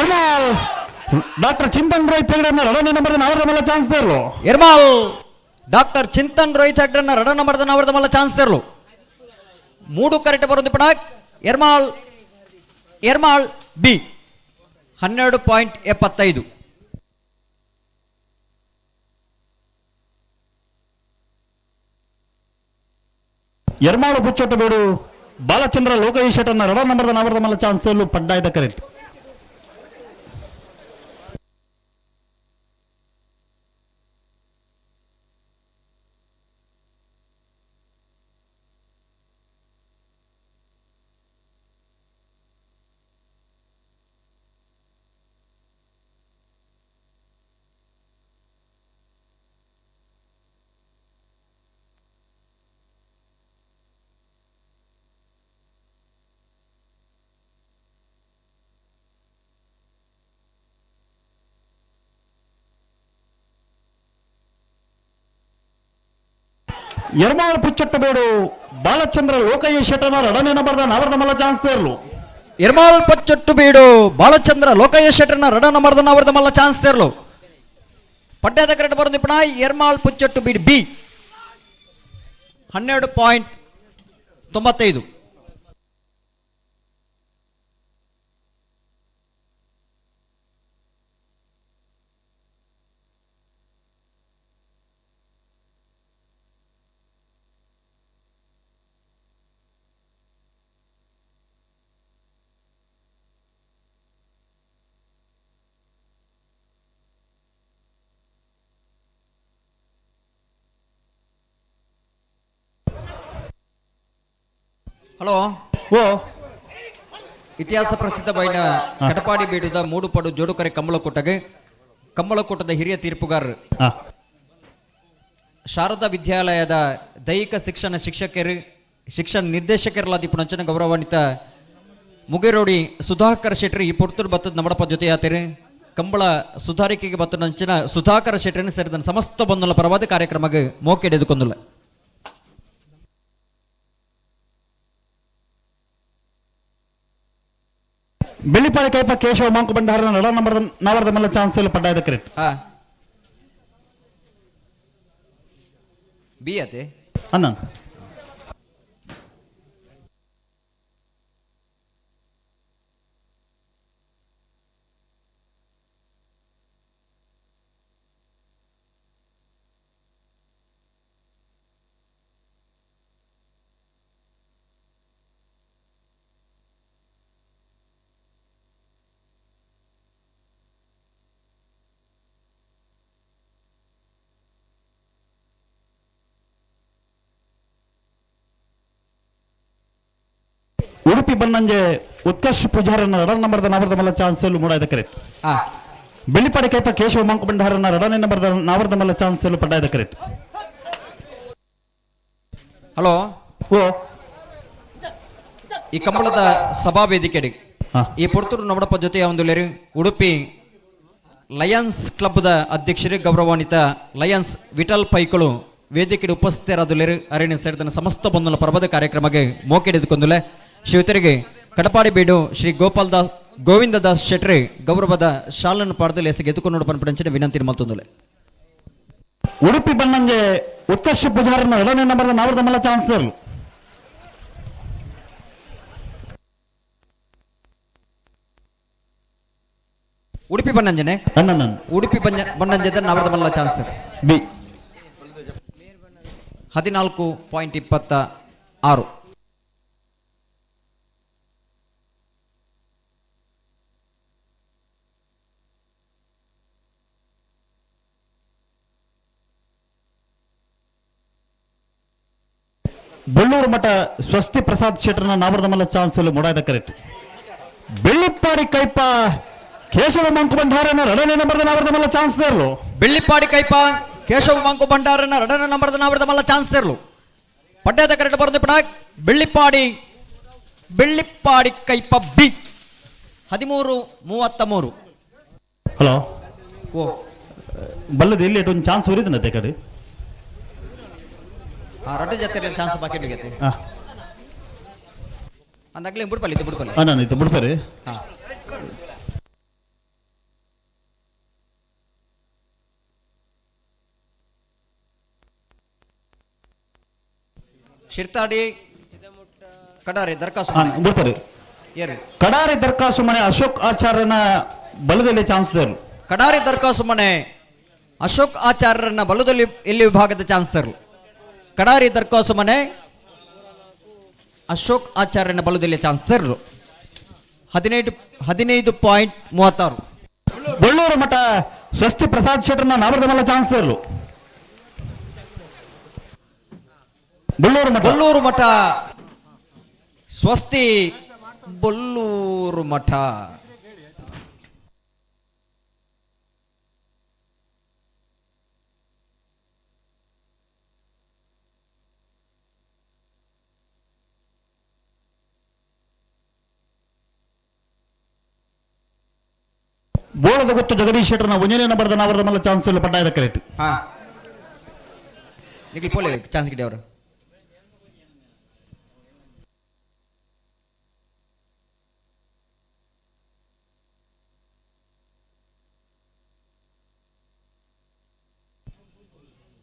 ಎರ್ಮಾಲ್ ಡಾಕ್ಟರ್ ಚಿಂತನ್ ರೋಹಿತ್ ಹೆಗಡೆ ರಡನೆ ನಂಬರ್ ಅವರದ ಮಲ್ಲ ಚಾನ್ಸ್ ದೇರ್ಲು. ಎರ್ಮಾಲ್ ಡಾಕ್ಟರ್ ಚಿಂತನ್ ರೋಹಿತ್ ಹೆಗ್ಡೆನ ರಡ ನಂಬರ್ ಅವರದ ಮಲ್ಲ ಚಾನ್ಸ್ ದೇರ್ಲು. ಮೂಡು ಕರೆಕ್ಟ್ ಬರೋದು ಪಡ ಎರ್ಮಾಲ್ ಎರ್ಮಾಲ್ ಬಿ 12.75. ಎರ್ಮಾಳು ಪುಚ್ಚೊಟ್ಟು ಬೇಡು ಬಾಲಚಂದ್ರ ಲೋಕೇಶ್ ಶೆಟ್ಟರ್ನ ರಡ ನಂಬರ್ ಅವರದ ಮಲ್ಲ ಚಾನ್ಸ್ ಪಡ್ಡಾಯ್ದ ಕರೆಕ್ಟ್. ಎರ್ಮಾಳ್ ಪುಚ್ಚೊಟ್ಟಬೇಡು ಬಾಲಚಂದ್ರ ಲೋಕಯ್ಯ ಶೆಟ್ಟನ ರಡನೆ ನಂಬರ್ದ ನವರದ ಮಲ್ಲ ಚಾನ್ಸ್ ಸೇರ್ಲು. ಎರ್ಮಾಳ್ ಪಚ್ಚೊಟ್ಟು ಬೀಡು ಬಾಲಚಂದ್ರ ಲೋಕಯ್ಯ ಶೆಟ್ಟರ್ನ ರಡ ನಂಬರ್ದ ನವರದ ಮಲ್ಲ ಚಾನ್ಸ್ ಸೇರ್ಲು. ಪಡ್ಯದ ಕರೆಕ್ಟ್ ಬರೋದು ನಿಪುಣ ಎರ್ಮಾಳ್ ಪುಚ್ಚೊಟ್ಟು ಬೀಡು ಬಿ 12.95. ಹಲೋ. ಓ ಇತಿಹಾಸ ಪ್ರಸಿದ್ಧ ಬೈನ ಕಟಪಾಡಿ ಬೀಡುದ ಮೂಡುಪಡು ಜೋಡುಕರೆ ಕಂಬಳಕೂಟಗೆ ಕಂಬಳಕೂಟದ ಹಿರಿಯ ತೀರ್ಪುಗಾರರು ಶಾರದಾ ವಿದ್ಯಾಲಯದ ದೈಹಿಕ ಶಿಕ್ಷಣ ಶಿಕ್ಷಕರು ಶಿಕ್ಷಣ ನಿರ್ದೇಶಕರಲ್ಲ ದಿಪ್ಪುನಂಚನ ಗೌರವಾನ್ವಿತ ಮುಗೇರೋಡಿ ಸುಧಾಕರ್ ಶೆಟ್ರಿ ಈ ಪೊರ್ತುರು ಬತ್ತದ ನಮ್ಮಡಪ್ಪ ಜೊತೆ ಯಾತಿರಿ ಕಂಬಳ ಸುಧಾರಿಕೆಗೆ ಬತ್ತನಂಚಿನ ಸುಧಾಕರ್ ಶೆಟ್ಟರನ್ನು ಸೇರಿದ ಸಮಸ್ತ ಬಂಧುಲ ಪರವಾದ ಕಾರ್ಯಕ್ರಮಕ್ಕೆ ಮೋಕೆಡೆದುಕೊಂದುಲ್ಲ. ಬೆಳ್ಳಿಪಾಡಿ ಕೈಪ ಕೇಶವ ಮಾಂಕು ಭಂಡಾರನ ನಡ ನಂಬರ್ ನಾವರದ ಮಲ್ಲ ಚಾನ್ಸ್ ಪಡ್ಡಾಯದ ಕ್ರೆಟ್. ಬಿ ಅತೆ ಅನ್ನ ಉಡುಪಿ ಬನ್ನಂಜೆ ಉತ್ಕರ್ಷ್ ಪೂಜಾರನ ರಡ ನಂಬರ್ದ ನಾವರದ ಮಲ್ಲ ಚಾನ್ಸ್ ಮೂಡಾಯದ ಕ್ರೆಟ್. ಬೆಳ್ಳಿಪಾಡಿ ಕೈಪ ಕೇಶವ ಮಂಕು ಭಂಡಾರನ ರಡನೇ ನಂಬರ್ದ ನಾವರದ ಮಲ್ಲ ಚಾನ್ಸ್ ಪಡ್ಡಾಯದ ಕ್ರೆಟ್. ಹಲೋ. ಓ ಈ ಕಂಬಳದ ಸಭಾ ವೇದಿಕೆ ಈ ಪೊರ್ತೂರು ನಮ್ಮಡಪ್ಪ ಜೊತೆ ಒಂದು ಉಡುಪಿ ಲಯನ್ಸ್ ಕ್ಲಬ್ದ ಅಧ್ಯಕ್ಷರು ಗೌರವಾನ್ವಿತ ಲಯನ್ಸ್ ವಿಠಲ್ ಪೈಕಳು ವೇದಿಕೆ ಉಪಸ್ಥಿತರಾದುಲೇರು ಅರಣ್ಯ ಸೇರಿದ ಸಮಸ್ತ ಬಂಧುಲ ಪರ್ವದ ಕಾರ್ಯಕ್ರಮಕ್ಕೆ ಮೋಕೆಡೆದುಕೊಂದುಲೆ ಶಿವತರಿಗೆ ಕಡಪಾಡಿ ಬೀಡು ಶ್ರೀ ಗೋಪಾಲ್ ದಾಸ್ ಗೋವಿಂದ ದಾಸ್ ಶೆಟ್ರಿ ಗೌರವದ ಶಾಲನ್ನು ಪಾಡದಲ್ಲಿ ಎಸಗೆ ಎದುಕೊಂಡು ಪನ್ಪಡಂಚಿನ ವಿನಂತಿ ಮಲ್ತೊಂದುಲೆ. ಉಡುಪಿ ಬನ್ನಂಜೆ ಉತ್ಕರ್ಷ ಪೂಜಾರನ ಎರಡನೇ ನಂಬರ್ದ ನಾವರದ ಮಲ್ಲ ಚಾನ್ಸ್ ಉಡುಪಿ ಬನ್ನಂಜನೆ ಉಡುಪಿ ಬನ್ನಂಜೆದ ನಾವರದ ಮಲ್ಲ ಚಾನ್ಸ್ ಬಿ 14.26. ಬೊಳ್ಳೂರು ಮಠ ಸ್ವಸ್ತಿ ಪ್ರಸಾದ್ ಶೆಟ್ಟರ್ನ ನಾವರದ ಮಲ್ಲ ಚಾನ್ಸ್ ಮೂಡಾಯದ ಕರೆಕ್ಟ್. ಬೆಳ್ಳಿಪ್ಪಾಡಿ ಕೈಪ ಕೇಶವ ಮಂಕು ಭಂಡಾರನ ಎರಡನೇ ನಂಬರ್ದ ನಾವರದ ಮಲ್ಲ ಚಾನ್ಸ್ ಇರಲು. ಬೆಳ್ಳಿಪ್ಪಾಡಿ ಕೈಪ ಕೇಶವ ಮಂಕು ಭಂಡಾರನ ಎರಡನೇ ನಂಬರ್ದ ನಾವರದ ಮಲ್ಲ ಚಾನ್ಸ್ ಇರಲು. ಪಡ್ಡದ ಕರೆಕ್ಟ್ ಬರೋದು ಪಡ ಬೆಳ್ಳಿಪ್ಪಾಡಿ ಬೆಳ್ಳಿಪ್ಪಾಡಿ ಕೈಪ ಬಿ 13.33. ಹಲೋ. ಓ ಬಲ್ಲದ ಇಲ್ಲಿ ಒಂದು ಚಾನ್ಸ್ ಉರಿದನತ್ತೆ ಕಡೆ. ಆ ರಡ್ಡ ಜಾತ್ರೆ ಚಾನ್ಸ್ ಬಾಕಿ ಆಗೈತೆ. ಅಂದಾಗಲೇ ಬುಡ್ಪಲ್ಲಿ ಇತ್ತು ಬುಡ್ಪಲ್ಲಿ. ನಾನು ಇತ್ತು ಬುಡ್ಪರಿ. ಶಿರ್ತಾಡಿ ಕಡಾರಿ ದರ್ಖಾಸು ಬುಡ್ಪರಿ. ಏರು ಕಡಾರಿ ದರ್ಖಾಸು ಮನೆ ಅಶೋಕ್ ಆಚಾರ್ಯನ ಬಲದಲ್ಲಿ ಚಾನ್ಸ್ there. Kadari ದರ್ಖಾಸು ಮನೆ ಅಶೋಕ್ ಆಚಾರ್ಯನ ಬಲದಲ್ಲಿ ಎಲ್ಲಿ ವಿಭಾಗದ ಚಾನ್ಸರ್. ಕಡಾರಿ ದರ್ಖಾಸು ಮನೆ ಅಶೋಕ್ ಆಚಾರ್ಯನ ಬಲದಲ್ಲಿ ಚಾನ್ಸರ್. 15.36. ಬೊಳ್ಳೂರು ಮಠ ಸ್ವಸ್ತಿ ಪ್ರಸಾದ್ ಶೆಟ್ಟರ್ನ ನಾವರದ ಮಲ್ಲ ಚಾನ್ಸ್ ಬೊಳ್ಳೂರು ಮಠ ಬೊಳ್ಳೂರು ಮಠ ಸ್ವಸ್ತಿ ಬೊಲ್ಲೂರು ಮಠ. ಬೋಳದ ಗೊತ್ತು ಜಗದೀಶ್ ಶೆಟ್ಟರ್ನ ಒಂದನೇ ನಂಬರ್ದ ನಾವರದ ಮಲ್ಲ ಚಾನ್ಸ್ ಪಡ್ಡಾಯದ ಕರೆಕ್ಟ್. ಹಾ ನಿಖಿಲ್ ಪೋಲೆ ಚಾನ್ಸ್ ಗಿಡಿ ಅವರು.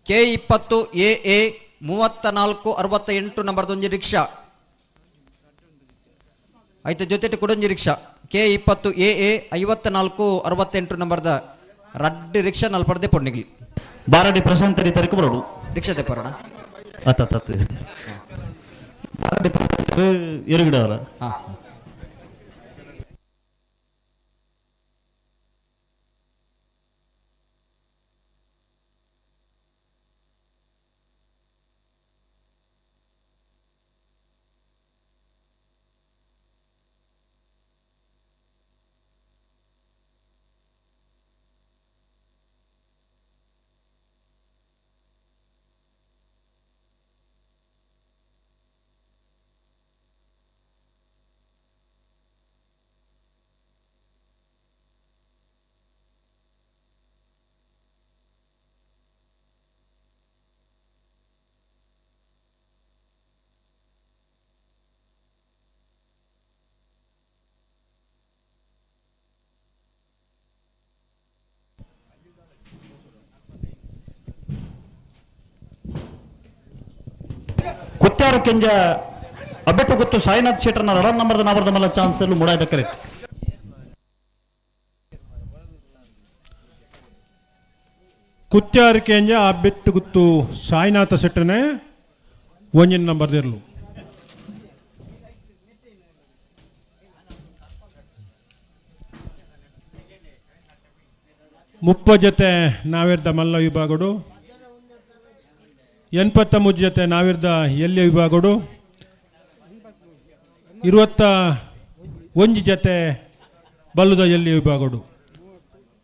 ಕೆ 20 ಎ ಎ 34 68 ನಂಬರ್ದೊಂಜಿ ರಿಕ್ಷಾ ಐತ ಜೊತೆ ಕುಡೊಂಜಿ ರಿಕ್ಷಾ ಕೆ 20 ಎ ಎ 54 68 ನಂಬರ್ದ ರಡ್ಡು ರಿಕ್ಷಾ ನಲ್ಪರ್ದೆ ಪೊಣ್ಣಿಗ್ಲಿ. ಬಾರಡಿ ಪ್ರಶಾಂತ್ ತರಕು ಬರೋಡು. ರಿಕ್ಷಾ ತೆಪ್ಪರೋಣ. ಅತ್ತ ಅತ್ತ ಬಾರಡಿ ಪ್ರಶಾಂತ್ ಎರುಗಿಡವರ. ಹಾ. ಕುತ್ತಾರು ಕೆಂಜ ಅಬ್ಬೆಟ್ಟು ಗೊತ್ತು ಸಾಯಿನಾಥ್ ಶೆಟ್ಟರ್ನ ರಡನ್ ನಂಬರ್ದ ನಾವರ್ದ ಮಲ್ಲ ಚಾನ್ಸ್ ಮೂಡಾಯ್ದ ಕರೆಕ್ಟ್. ಕುತ್ಯಾರು ಕೇಂಜ ಅಬ್ಬೆಟ್ಟು ಗುತ್ತು ಸಾಯಿನಾಥ ಶೆಟ್ಟರ್ನೆ ಒಂಜಿನ ನಂಬರ್ ದಿರ್ಲು. 30 ಜೊತೆ ನಾವಿರ್ದ ಮಲ್ಲ ವಿಭಾಗಡು, 83 ಜೊತೆ ನಾವಿರ್ದ ಎಲ್ಯ ವಿಭಾಗಡು, 21 ಜೊತೆ ಬಲ್ಲುದ ಎಲ್ಯ ವಿಭಾಗಡು,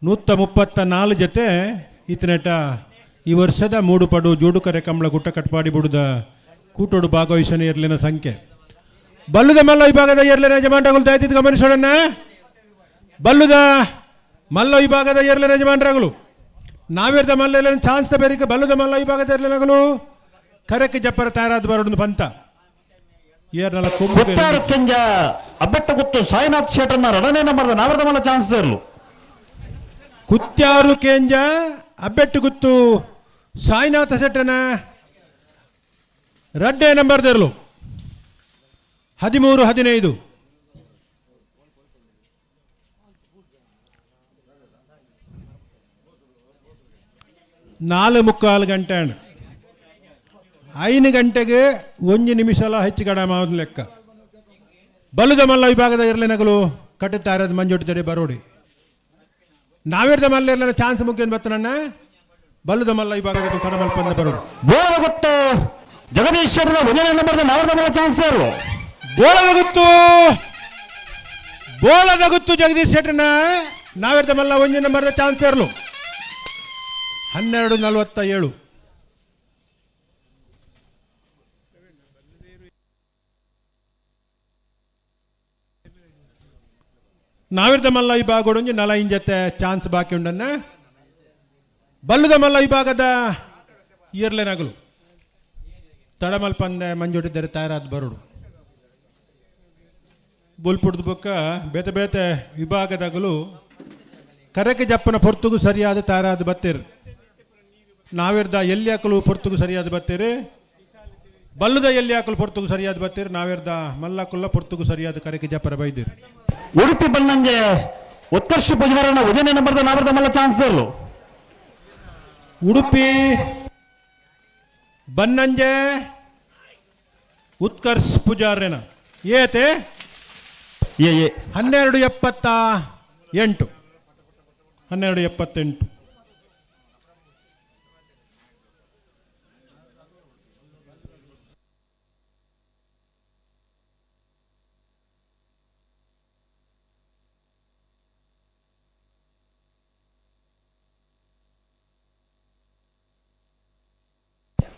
134 ಜೊತೆ ಈತನೇಟ ಈ ವರ್ಷದ 3 ಪಡು ಜೋಡುಕರೆ ಕಂಬಳ ಗುಟ್ಟ ಕಟ್ಪಾಡಿ ಬುಡುದ ಕೂಟೋಡು ಭಾಗವಹಿಸನ ಇರ್ಲಿನ ಸಂಖ್ಯೆ. ಬಲ್ಲುದ ಮಲ್ಲ ವಿಭಾಗದ ಎರ್ಲಿನ ಯಜಮಾನಗಳು ದಯತಿದ್ದು ಗಮನಿಸೋಣ. ಬಲ್ಲುದ ಮಲ್ಲ ವಿಭಾಗದ ಎರ್ಲಿನ ಯಜಮಾನರಾಗಲು ನಾವಿರ್ದ ಮಲ್ಲ ಚಾನ್ಸ್ ಬೇರಿಕೆ ಬಲ್ಲುದ ಮಲ್ಲ ವಿಭಾಗದ ಎರ್ಲಿನಗಳು ಕರೆಕ್ ಜಪ್ಪರ ತಯಾರಾದ ಬರೋಡು ಪಂತ ಏರ್ನಲ್ಲ. ಕುತ್ತಾರು ಕೆಂಜ ಅಬ್ಬೆಟ್ಟ ಗುತ್ತು ಸಾಯಿನಾಥ್ ಶೆಟ್ಟರ್ನ ರಡನೇ ನಂಬರ್ದ ನಾವರ್ದ ಮಲ್ಲ ಚಾನ್ಸ್ ಇರಲು. ಕುತ್ಯಾರು ಕೇಂಜ ಅಬ್ಬೆಟ್ಟು ಗುತ್ತು ಸಾಯಿನಾಥ ಶೆಟ್ಟನ ರಡ್ಡೆ ನಂಬರ್ ಇರಲು 13 15. 4:45 ಗಂಟೆ 5 ಗಂಟೆಗೆ 1 ನಿಮಿಷಲ ಹೆಚ್ಚು ಕಡಿಮೆ ಆದ ಲೆಕ್ಕ. ಬಲುದ ಮಲ್ಲ ವಿಭಾಗದ ಇರಲಿನಗಳು ಕಟ್ಟುತ್ತಾರೆ ಮಂಜೋಟಿ ತಡೆ ಬರೋಡಿ. ನಾವಿರ್ದ ಮಲ್ಲ ಇರಲಿಲ್ಲ ಚಾನ್ಸ್ ಮುಗಿಯೋದು ಬತ್ತನಣ್ಣ. ಬಲ್ಲದ ಮಲ್ಲ ವಿಭಾಗದ ತಡಮಲ್ಪಂದ ಬರೋಡು. ಬೋಳದ ಗೊತ್ತು ಜಗದೀಶ್ವರನ ಒಂದನೇ ನಂಬರ್ದ ನಾವರ್ದ ಮಲ್ಲ ಚಾನ್ಸ್ ಇರಲು. ಬೋಳದ ಗುತ್ತು ಜಗದೀಶ್ ಶೆಟ್ಟರ್ನ ನಾವಿರ್ದ ಮಲ್ಲ 1 ನಂಬರ್ದ ಚಾನ್ಸ್ ಇರಲು. 12:47. ನಾವಿರ್ದ ಮಲ್ಲ ವಿಭಾಗದೊಂಜಿ ನಲ ಇಂಜತೆ ಚಾನ್ಸ್ ಬಾಕಿ ಉಂಡನ್ನ. ಬಲ್ಲದ ಮಲ್ಲ ವಿಭಾಗದ ಇಯರ್ಲೆನಗಲು ತಡಮಲ್ಪಂದೆ ಮಂಜೋಟಿದ್ದರೆ ತಯಾರಾದ ಬರೋಡು. ಬುಲ್ಪುಡ್ದು ಬೊಕ್ಕ ಬೇತೆ ಬೇತೆ ವಿಭಾಗದಾಗಲು ಕರೆಕೆ ಜಪ್ಪನ ಪೊರ್ತುಗು ಸರಿಯಾದ ತಯಾರಾದ ಬತ್ತೀರು. ನಾವಿರ್ದ ಎಲ್ಲಿ ಹಾಕಲು ಪೊರ್ತುಗು ಸರಿಯಾದ ಬತ್ತೀರಿ, ಬಲ್ಲದ ಎಲ್ಲಿ ಹಾಕಲು ಪೊರ್ತುಗು ಸರಿಯಾದ ಬತ್ತೀರಿ, ನಾವಿರ್ದ ಮಲ್ಲಕುಲ್ಲ ಪೊರ್ತುಗು ಸರಿಯಾದ ಕರೆಕೆ ಜಪ್ಪರ ಬೈದಿರಿ. ಉಡುಪಿ ಬನ್ನಂಗೆ ಉತ್ಕರ್ಷ ಪೂಜಾರನ ಒಂದನೇ ನಂಬರ್ದ ನಾವರ್ದ ಮಲ್ಲ ಚಾನ್ಸ್ ಇರಲು. ಉಡುಪಿ ಬನ್ನಂಜೆ ಉತ್ಕರ್ಷ್ ಪೂಜಾರನ ಏತೆ ಎ ಎ 12:78. 12:78.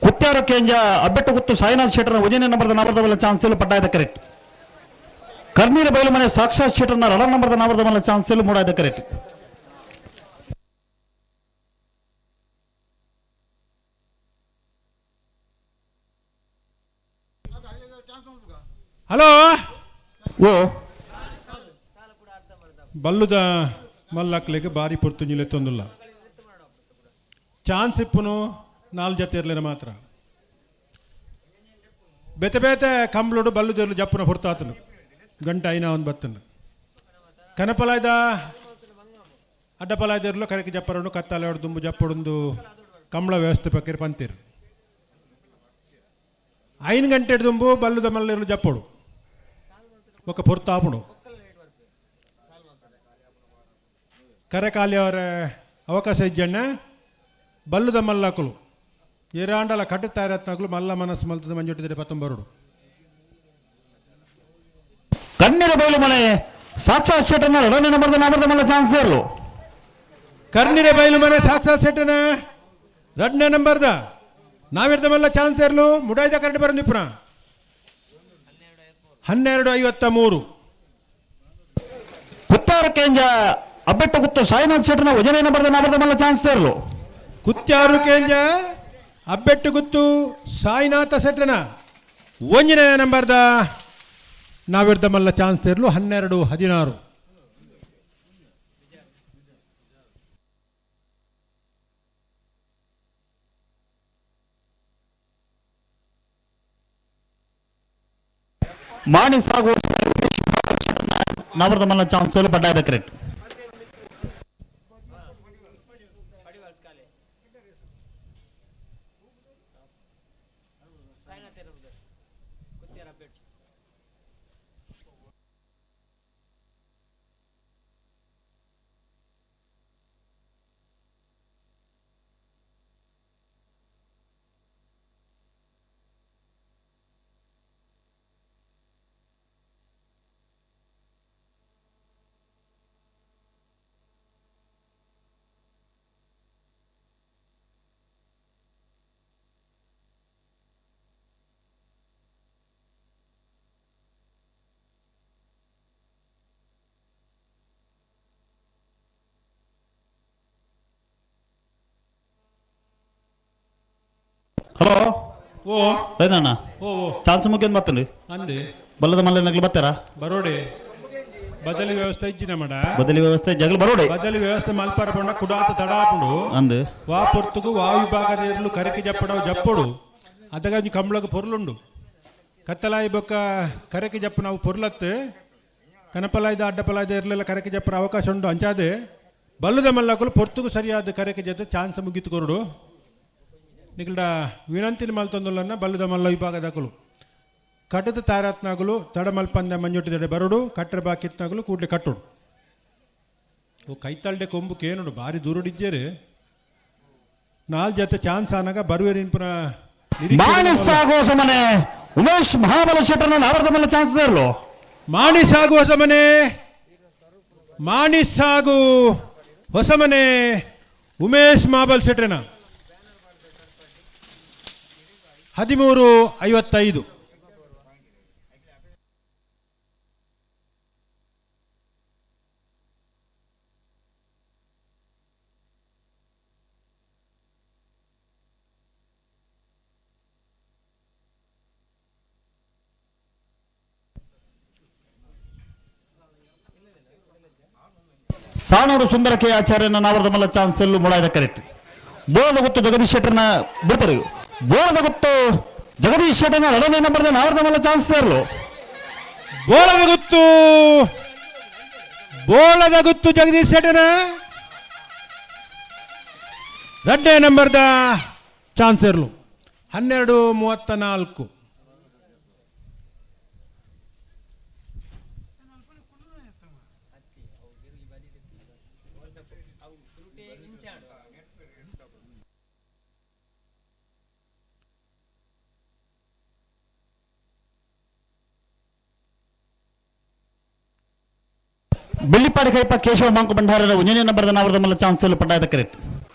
ಕುತ್ಯಾರು ಕೇಂಜ ಅಬ್ಬೆಟ್ಟು ಗುತ್ತು ಸಾಯಿನಾಥ್ ಶೆಟ್ಟರ್ನ ಒಂದನೇ ನಂಬರ್ದ ನಾವರ್ದ ಮಲ್ಲ ಚಾನ್ಸ್ ಇಲ್ಲ ಪಟ್ಟಾಯದ ಕರೆಕ್ಟ್. ಕರ್ನೀರ ಬಯಲು ಮನೆ ಸಾಕ್ಷಾತ್ ಶೆಟ್ಟರ್ನ ರಡ ನಂಬರ್ದ ನಾವರ್ದ ಮಲ್ಲ ಚಾನ್ಸ್ ಇಲ್ಲ ಮೂಡಾಯದ ಕರೆಕ್ಟ್. ಹಲೋ ಓ ಬಲ್ಲುದ ಮಲ್ಲಕ್ಲೆಗ್ ಬಾರಿ ಪೊರ್ತು ನಿಲೆತ್ತೊಂದುಲ್ಲ ಚಾನ್ಸ್ ಇಪ್ಪುನು 4 ಜೊತೆ ಇರಲಿಲ್ಲ ಮಾತ್ರ. ಬೇತೆ ಬೇತೆ ಕಂಬ್ಲೋಡು ಬಲ್ಲುದಿರ್ಲು ಜಪ್ಪುನ ಹೊರ್ತಾತನು ಗಂಟೆ ಐನಾ ಒಂದು ಬತ್ತನು ಕನಪಲಾಯ್ದ ಅಡ್ಡಪಲಾಯ್ದಿರ್ಲು ಕರೆಕ್ ಜಪ್ಪರಡು ಕತ್ತಾಲೆ ದುಂಬು ಜಪ್ಪಡೊಂದು ಕಂಬಳ ವ್ಯವಸ್ಥೆ ಪಕ್ಕಿರ್ ಪಂತೀರು. 5 ಗಂಟೆ ದುಂಬು ಬಲ್ಲುದ ಮಲ್ಲಿರ್ಲು ಜಪ್ಪಡು ఒక ಪೊರ್ತಾಪುಡು ಕರೆಕಾಲಿಯವರ ಅವಕಾಶ ಇಜ್ಜಣ್ಣ ಬಲ್ಲುದ ಮಲ್ಲಕುಲು ಏರಾಂಡಲ ಕಟ್ಟುತ್ತಾರೆ ಮಲ್ಲ ಮನಸ್ಸು ಮಲ್ತದ ಮಂಜುಟ್ಟಿದರೆ ಪತ್ತೊಂಬರುಡು. ಕಣ್ಣೀರ ಬಯಲು ಮನೆ ಸಾಕ್ಷಾತ್ ಶೆಟ್ಟರ್ನ ಎರಡನೇ ನಂಬರ್ದ ನಾಮರ್ದ ಮಲ್ಲ ಚಾನ್ಸ್ ಇರಲು. ಕರ್ನಿರೆ ಬಯಲು ಮನೆ ಸಾಕ್ಷಾತ್ ಶೆಟ್ಟರ್ನ ಎರಡನೇ ನಂಬರ್ದ ನಾವಿರ್ದ ಮಲ್ಲ ಚಾನ್ಸ್ ಇರಲು ಮುಡಾಯ್ದ ಕರೆಕ್ಟ್ ಬರೋ ನಿಪುಣ. 12:53. ಕುತ್ತಾರು ಕೇಂಜ ಅಬ್ಬೆಟ್ಟು ಗುತ್ತು ಸಾಯಿನಾಥ್ ಶೆಟ್ಟರ್ನ ಒಂದನೇ ನಂಬರ್ದ ನಾಮರ್ದ ಮಲ್ಲ ಚಾನ್ಸ್ ಇರಲು. ಕುತ್ಯಾರು ಕೇಂಜ ಅಬ್ಬೆಟ್ಟು ಗುತ್ತು ಸಾಯಿನಾಥ ಶೆಟ್ಟರ್ನ ಒಂದನೇ ನಂಬರ್ದ ನಾವಿರ್ದ ಮಲ್ಲ ಚಾನ್ಸ್ ಇರಲು 12:16. ಮಾಣಿ ಸಾಗು ನವರದ ಮಲ್ಲ ಚಾನ್ಸ್ ಪಡ್ಡಾಯದ ಕ್ರೆಟ್. ಹಲೋ ಓ ಏನಣ್ಣ? ಓ ಓ. ಚಾನ್ಸ್ ಮುಗಿದ್ ಮತ್ತಂడి. ಅಂದೆ. ಬಲ್ಲದ ಮಲ್ಲ ನಗ್ಲು ಬರ್ತಾರಾ? ಬರೋಡೆ ಬದಲಿ ವ್ಯವಸ್ಥೆ ಇಜ್ಜಿನ ಮಡ. ಬದಲಿ ವ್ಯವಸ್ಥೆ ಜಗಲ್ ಬರೋಡೆ. ಬದಲಿ ವ್ಯವಸ್ಥೆ ಮಲ್ಪಾರ ಪಂಡ ಕುಡಾತ ತಡಾಪುಂಡು. ಅಂದು. ವಾ ಪೊರ್ತುಗು ವಾ ವಿಭಾಗದ ಇರಲು ಕರಕೆ ಜಪ್ಪಡ ಜಪ್ಪಡು ಅದಗ ಕಂಬಳಗ ಪೊರ್ಲುಂಡು ಕತ್ತಲಾಯಿ ಬೊಕ್ಕ ಕರಕೆ ಜಪ್ಪ ನಾವು ಪೊರ್ಲತ್ತು ಕನಪಲಾಯ್ದ ಅಡ್ಡಪಲಾಯ್ದ ಇರಲಿಲ್ಲ ಕರಕೆ ಜಪ್ಪರ ಅವಕಾಶ ಉಂಡು ಅಂಚಾದೆ ಬಲ್ಲದ ಮಲ್ಲಕಲು ಪೊರ್ತುಗು ಸರಿಯಾದ ಕರಕೆ ಜೊತೆ ಚಾನ್ಸ್ ಮುಗಿತು ಕೊರಡು ನಿಗಲ್ಡ ವಿನಂತಿನ ಮಲ್ತೊಂದುಲನ್ನ ಬಲ್ಲದ ಮಲ್ಲ ವಿಭಾಗದಕಲು ಕಟ್ಟದ ತಾರತ್ನಾಗಲು ತಡಮಲ್ಪಂದ ಮಂಜೊಟ್ಟಿದಡೆ ಬರಡು ಕಟ್ಟರ ಬಾಕಿತ್ನಾಗಲು ಕೂಡ್ಲೆ ಕಟ್ಟುಡು. ಓ ಕೈತಲ್ಡೆ ಕೊಂಬು ಕೇನುಡು ಭಾರಿ ದೂರಡಿದ್ದೇರು ನಾಲ್ ಜೊತೆ ಚಾನ್ಸ್ ಆನಾಗ ಬರುವೇರಿನ್ಪುನ. ಮಾಣಿ ಸಾಗೋ ಸಮನೆ ಉಮೇಶ್ ಮಹಾಬಲ ಶೆಟ್ಟರ್ನ ನವರದ ಮಲ್ಲ ಚಾನ್ಸ್ ಇರಲು. ಮಾಣಿ ಸಾಗು ಹೊಸಮನೆ, ಮಾಣಿ ಸಾಗು ಹೊಸಮನೆ ಉಮೇಶ್ ಮಹಾಬಲ್ ಶೆಟ್ಟರ್ನ 13:55. ಸಾಣೂರು ಸುಂದರಕ್ಕೆ ಆಚಾರ್ಯನ ನಾವರದ ಮಲ್ಲ ಚಾನ್ಸ್ ಎಲ್ಲೂ ಮುಳಾಯದ ಕರೆಕ್ಟ್. ಬೋಳದ ಗೊತ್ತು ಜಗದೀಶ್ ಶೆಟ್ಟರ್ನ ಬಿಡ್ತಾರೆ. ಬೋಳದ ಗೊತ್ತು ಜಗದೀಶ್ ಶೆಟ್ಟರ್ನ ಎರಡನೇ ನಂಬರ್ನ ನಾವರದ ಮಲ್ಲ ಚಾನ್ಸ್ ಇರಲು. ಬೋಳದ ಗೊತ್ತು, ಬೋಳದ ಗೊತ್ತು ಜಗದೀಶ್ ಶೆಟ್ಟರ್ನ ಎರಡನೇ ನಂಬರ್ದ ಚಾನ್ಸ್ ಇರಲು. 12:34. ಬೆಳ್ಳಿಪಾಡಿ ಕೈಪ ಕೇಶವ ಮಾಂಕು ಭಂಡಾರರ ಒಂದನೇ ನಂಬರ್ದ ನಾವರದ ಮಲ್ಲ ಚಾನ್ಸ್ ಎಲ್ಲೂ ಪಡ್ಡಾಯದ ಕರೆಕ್ಟ್.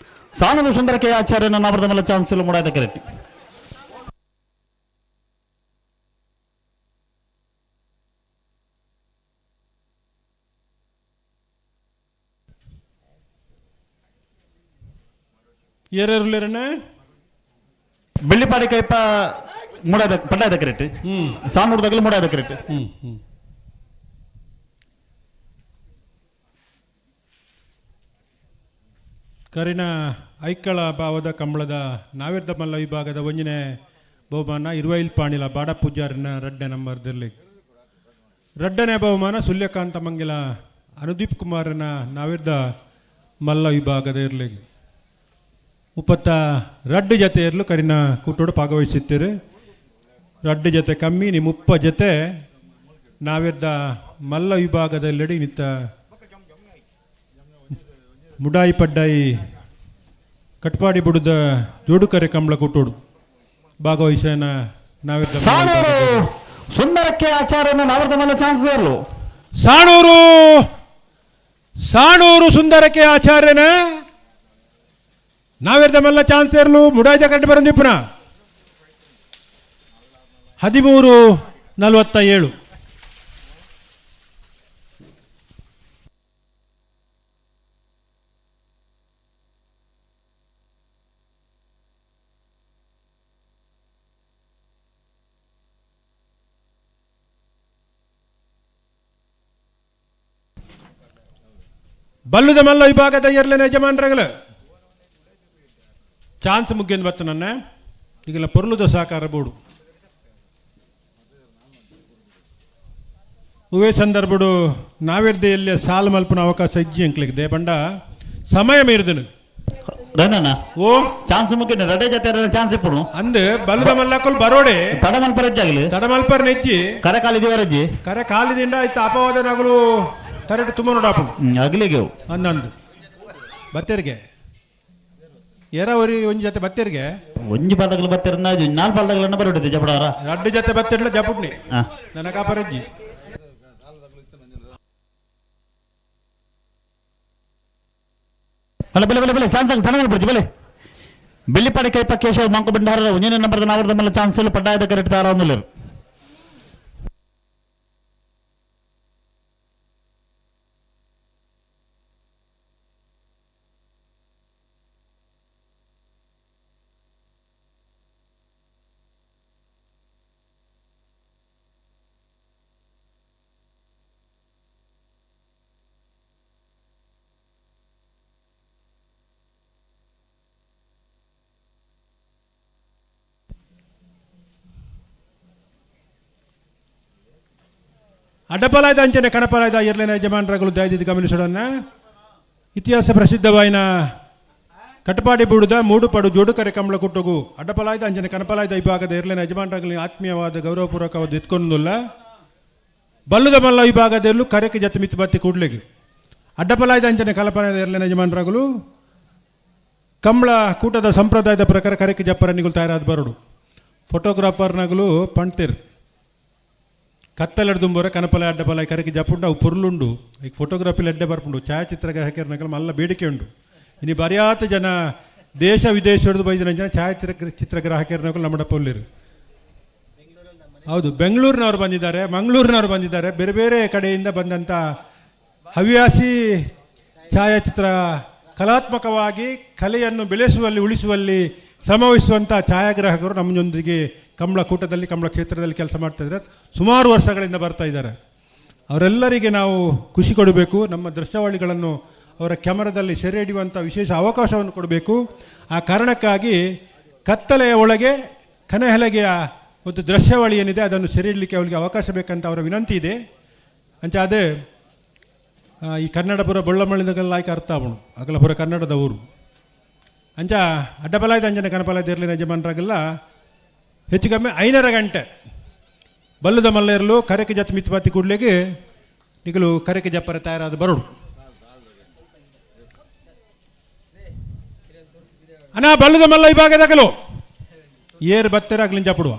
ಸಾನೂರು ಸುಂದರ ಕೆ ಆಚಾರ್ಯನ ನಾವರದ ಮಲ್ಲ ಚಾನ್ಸ್ ಎಲ್ಲೂ ಮುಡಾಯದ ಕರೆಕ್ಟ್. ಏರೇರುಲೇರಣ್ಣ? ಬೆಳ್ಳಿಪಾಡಿ ಕೈಪ ಮುಡಾಯದ ಪಡ್ಡಾಯದ ಕರೆಕ್ಟ್. ಸಾನೂರು ದಗಲು ಮುಡಾಯದ ಕರೆಕ್ಟ್. ಕರಿನ ಐಕ್ಕಳ ಭಾವದ ಕಂಬಳದ ನಾವಿರ್ದ ಮಲ್ಲ ವಿಭಾಗದ ಒಂಜಿನೇ ಬಹುಮಾನ ಇರುವೈಲ್ ಪಾಣಿಲ ಬಾಡ ಪೂಜಾರಿನ ರಡ್ಡೆ ನಂಬರ್ದಲ್ಲಿ. ರಡ್ಡನೇ ಬಹುಮಾನ ಸೂರ್ಯಕಾಂತ ಮಂಗಿಲ ಅನುದೀಪ್ ಕುಮಾರನ ನಾವಿರ್ದ ಮಲ್ಲ ವಿಭಾಗದ ಇರಲಿ. 32 ಜೊತೆ ಇರಲು ಕರಿನ ಕೂಟೋಡು ಭಾಗವಹಿಸುತ್ತೀರಿ. ರಡ್ಡು ಜೊತೆ ಕಮ್ಮಿ ನೀ 30 ಜೊತೆ ನಾವಿರ್ದ ಮಲ್ಲ ವಿಭಾಗದಲ್ಲೆಡೆ ನಿತ್ತ ಮುಡಾಯಿ ಪಡ್ಡಾಯಿ ಕಟ್ಪಾಡಿ ಬುಡದ ಜೋಡುಕರೆ ಕಂಬಳ ಕೊಟ್ಟೋಡು ಭಾಗವಹಿಸನ ನಾವಿರ್ದ ಸಾಣೂರು ಸುಂದರಕ್ಕೆ ಆಚಾರ್ಯನ ನಾವರದ ಮಲ್ಲ ಚಾನ್ಸ್ ಇರಲು. ಸಾಣೂರು, ಸಾಣೂರು ಸುಂದರಕ್ಕೆ ಆಚಾರ್ಯನ ನಾವಿರ್ದ ಮಲ್ಲ ಚಾನ್ಸ್ ಇರಲು ಮುಡಾಯ್ದ ಕಟ್ಟಿ ಬರಂದಿಪ್ಪನ 13:47. ಬಲ್ಲುದ ಮಲ್ಲ ವಿಭಾಗದ ಎರ್ಲೆನ ಯಜಮಾನ್ರಗಲ ಚಾನ್ಸ್ ಮುಗ್ಗಿಂದ ಬತ್ತ ನನ್ನ ಈಗೆಲ್ಲ ಪೊರ್ಲುದ ಸಹಕಾರ ಬೋಡು. ಉವೇ ಸಂದರ್ಭಡು ನಾವೆರ್ದೆ ಎಲ್ಲಿ ಸಾಲು ಮಲ್ಪನ ಅವಕಾಶ ಇಜ್ಜಿ ಅಂಕ್ಲಿಗೆ ಬಂಡ ಸಮಯ ಮೀರಿದನು. ರಂಗಣ್ಣ ಓ ಚಾನ್ಸ್ ಮುಖ್ಯ ರಡೆ ಜೊತೆ ಚಾನ್ಸ್ ಇಪ್ಪುಡು ಅಂದ್ ಬಲ್ಲದ ಮಲ್ಲಕುಲ್ ಬರೋಡೆ ತಡಮಲ್ಪರ ಆಗಲಿ ತಡಮಲ್ಪರ್ ನೆಜ್ಜಿ ಕರೆ ಕಾಲಿದಿವರಜ್ಜಿ ಕರೆ ಕಾಲಿದಿಂದ ಆಯ್ತು ಅಪವಾದ ನಗಲು ತರಟು ತುಂಬ ನೋಡಾಪು ಅಗ್ಲಿಗೆ ಅಂದಂದು ಬತ್ತೇರಿಗೆ ಏರ ಒರಿ ಒಂಜಿ ಜೊತೆ ಬತ್ತೇರಿಗೆ ಒಂಜಿ ಪದಗಳು ಬತ್ತಿರ ನಾಲ್ಕು ಪದಗಳನ್ನ ಬರೋಡಿದ್ದೆ ಜಪಡವರ ರಡ್ಡು ಜೊತೆ ಬತ್ತಿರ್ಲ ಜಪುಡ್ನಿ ನನಕಾಪರಜ್ಜಿ. ಅಲ್ಲ ಬೆಲೆ ಬೆಲೆ ಬೆಲೆ ಚಾನ್ಸ್ ಆಗಿ ತನ ಬಿಡ್ತಿ ಬೆಲೆ ಬೆಳ್ಳಿಪಾಡಿ ಕೈಪ ಕೇಶವ ಮಂಕು ಭಂಡಾರ ಒಂಜನೇ ನಂಬರ್ದ ನಾವರ್ದ ಮೇಲೆ ಚಾನ್ಸ್ ಇಲ್ಲ ಪಡ್ಡಾಯದ ಕರೆಕ್ಟ್ ತಾರ ಒಂದುಲೇರು. ಅಡ್ಡಪಲಾಯ್ದ ಅಂಚನೆ ಕಣಪಲಾಯ್ದ ಇರ್ಲೇನ ಯಜಮಾನರಾಗಲು ದಯದಿದ್ದು ಗಮನಿಸೋಣ. ಇತಿಹಾಸ ಪ್ರಸಿದ್ಧವಾಯಿನ ಕಟಪಾಡಿ ಬೂಡುದ ಮೂಡುಪಡು ಜೋಡುಕರೆ ಕಂಬಳ ಕುಟ್ಟುಗು ಅಡ್ಡಪಲಾಯ್ದ ಅಂಚನೆ ಕಣಪಲಾಯ್ದ ವಿಭಾಗದ ಇರ್ಲೇನ ಯಜಮಾನರಾಗಲಿ ಆತ್ಮೀಯವಾದ ಗೌರವಪೂರ್ವಕವಾದ ಎತ್ಕೊಂಡುಲ್ಲ. ಬಲ್ಲುದ ಮಲ್ಲ ವಿಭಾಗದಲ್ಲೂ ಕರೆಕ್ಕೆ ಜತೆ ಮಿತ್ತು ಬತ್ತಿ ಕೂಡ್ಲಿಗೆ ಅಡ್ಡಪಲಾಯ್ದ ಅಂಚನೆ ಕಲಪಲಾಯ್ದ ಇರ್ಲೇನ ಯಜಮಾನರಾಗಲು ಕಂಬಳ ಕೂಟದ ಸಂಪ್ರದಾಯದ ಪ್ರಕಾರ ಕರೆಕ್ಕೆ ಜಪ್ಪರನಿಗಳು ತಯಾರಾದ ಬರೋಡು. ಫೋಟೋಗ್ರಾಫರ್ನಾಗಲು ಪಣ್ತೇರು ಕತ್ತಲೆಡ್ದುಂಬೋರೆ ಕನಪಲ ಅಡ್ಡಪಲ ಕರೆಕ್ಕೆ ಜಪ್ಪುಂಡು ಅವು ಪೊರ್ಲುಂಡು ಈಗ ಫೋಟೋಗ್ರಫಿಲಿ ಅಡ್ಡೆ ಬರ್ಪುಂಡು ಛಾಯಾಚಿತ್ರಗ್ರಾಹಕರನಗಲು ಮಲ್ಲ ಬೇಡಿಕೆ ಉಂಡು. ಇನ್ನು ಬರಿಯಾತ ಜನ ದೇಶ ವಿದೇಶದ ಬೈದಿನ ಜನ ಛಾಯಾಚಿತ್ರ ಚಿತ್ರಗ್ರಾಹಕರನಗಲು ನಮ್ಮ ಪೊಲ್ಲಿರು. ಹೌದು, ಬೆಂಗಳೂರಿನವರು ಬಂದಿದ್ದಾರೆ, ಮಂಗಳೂರಿನವರು ಬಂದಿದ್ದಾರೆ, ಬೇರೆ ಬೇರೆ ಕಡೆಯಿಂದ ಬಂದಂಥ ಹವ್ಯಾಸಿ ಛಾಯಾಚಿತ್ರ ಕಲಾತ್ಮಕವಾಗಿ ಕಲೆಯನ್ನು ಬೆಳೆಸುವಲ್ಲಿ ಉಳಿಸುವಲ್ಲಿ ಶ್ರಮವಹಿಸುವಂಥ ಛಾಯಾಗ್ರಾಹಕರು ನಮ್ಮೊಂದಿಗೆ ಕಂಬಳ ಕೂಟದಲ್ಲಿ ಕಂಬಳ ಕ್ಷೇತ್ರದಲ್ಲಿ ಕೆಲಸ ಮಾಡ್ತಾ ಇದ್ದಾರೆ, ಸುಮಾರು ವರ್ಷಗಳಿಂದ ಬರ್ತಾ ಇದ್ದಾರೆ. ಅವರೆಲ್ಲರಿಗೆ ನಾವು ಖುಷಿ ಕೊಡಬೇಕು, ನಮ್ಮ ದೃಶ್ಯಾವಳಿಗಳನ್ನು ಅವರ ಕ್ಯಾಮರಾದಲ್ಲಿ ಸೆರೆ ಹಿಡಿಯುವಂಥ ವಿಶೇಷ ಅವಕಾಶವನ್ನು ಕೊಡಬೇಕು. ಆ ಕಾರಣಕ್ಕಾಗಿ ಕತ್ತಲೆಯ ಒಳಗೆ ಕನಹಲಗೆಯ ಒಂದು ದೃಶ್ಯಾವಳಿ ಏನಿದೆ ಅದನ್ನು ಸೆರೆ ಹಿಡಲಿಕ್ಕೆ ಅವರಿಗೆ ಅವಕಾಶ ಬೇಕಂತ ಅವರ ವಿನಂತಿ ಇದೆ. ಅಂಚೆ ಅದೇ ಈ ಕನ್ನಡಪುರ ಬೊಳ್ಳಮಳ್ಳಿದಾಗೆಲ್ಲ ಆಯ್ಕೆ ಅರ್ಥ ಅವನು ಅಗಲಪುರ ಕನ್ನಡದ ಊರು. ಅಂಚ ಅಡ್ಡಬಲಾಯ್ದ ಅಂಜನೆ ಕನಪಲಾಯ್ದ ಇರಲಿ ಯಜಮಾನರಾಗೆಲ್ಲ ಹೆಚ್ಚು ಕಮ್ಮಿ 5.5 ಗಂಟೆ ಬಲ್ಲದ ಮಲ್ಲೇರಲು ಕರೆಕೆ ಜತ್ ಮಿತ್ಪಾತಿ ಕೂಡ್ಲಿಗೆ ನಿಗಲು ಕರೆಕೆ ಜಪ್ಪರ ತಯಾರಾದ ಬರೋಡು. ಅಣ್ಣ ಬಲ್ಲದ ಮಲ್ಲ ವಿಭಾಗದಾಗಲು ಏರ್ ಬತ್ತೆರಾಗ್ಲಿಂದ ಜಪಡುವ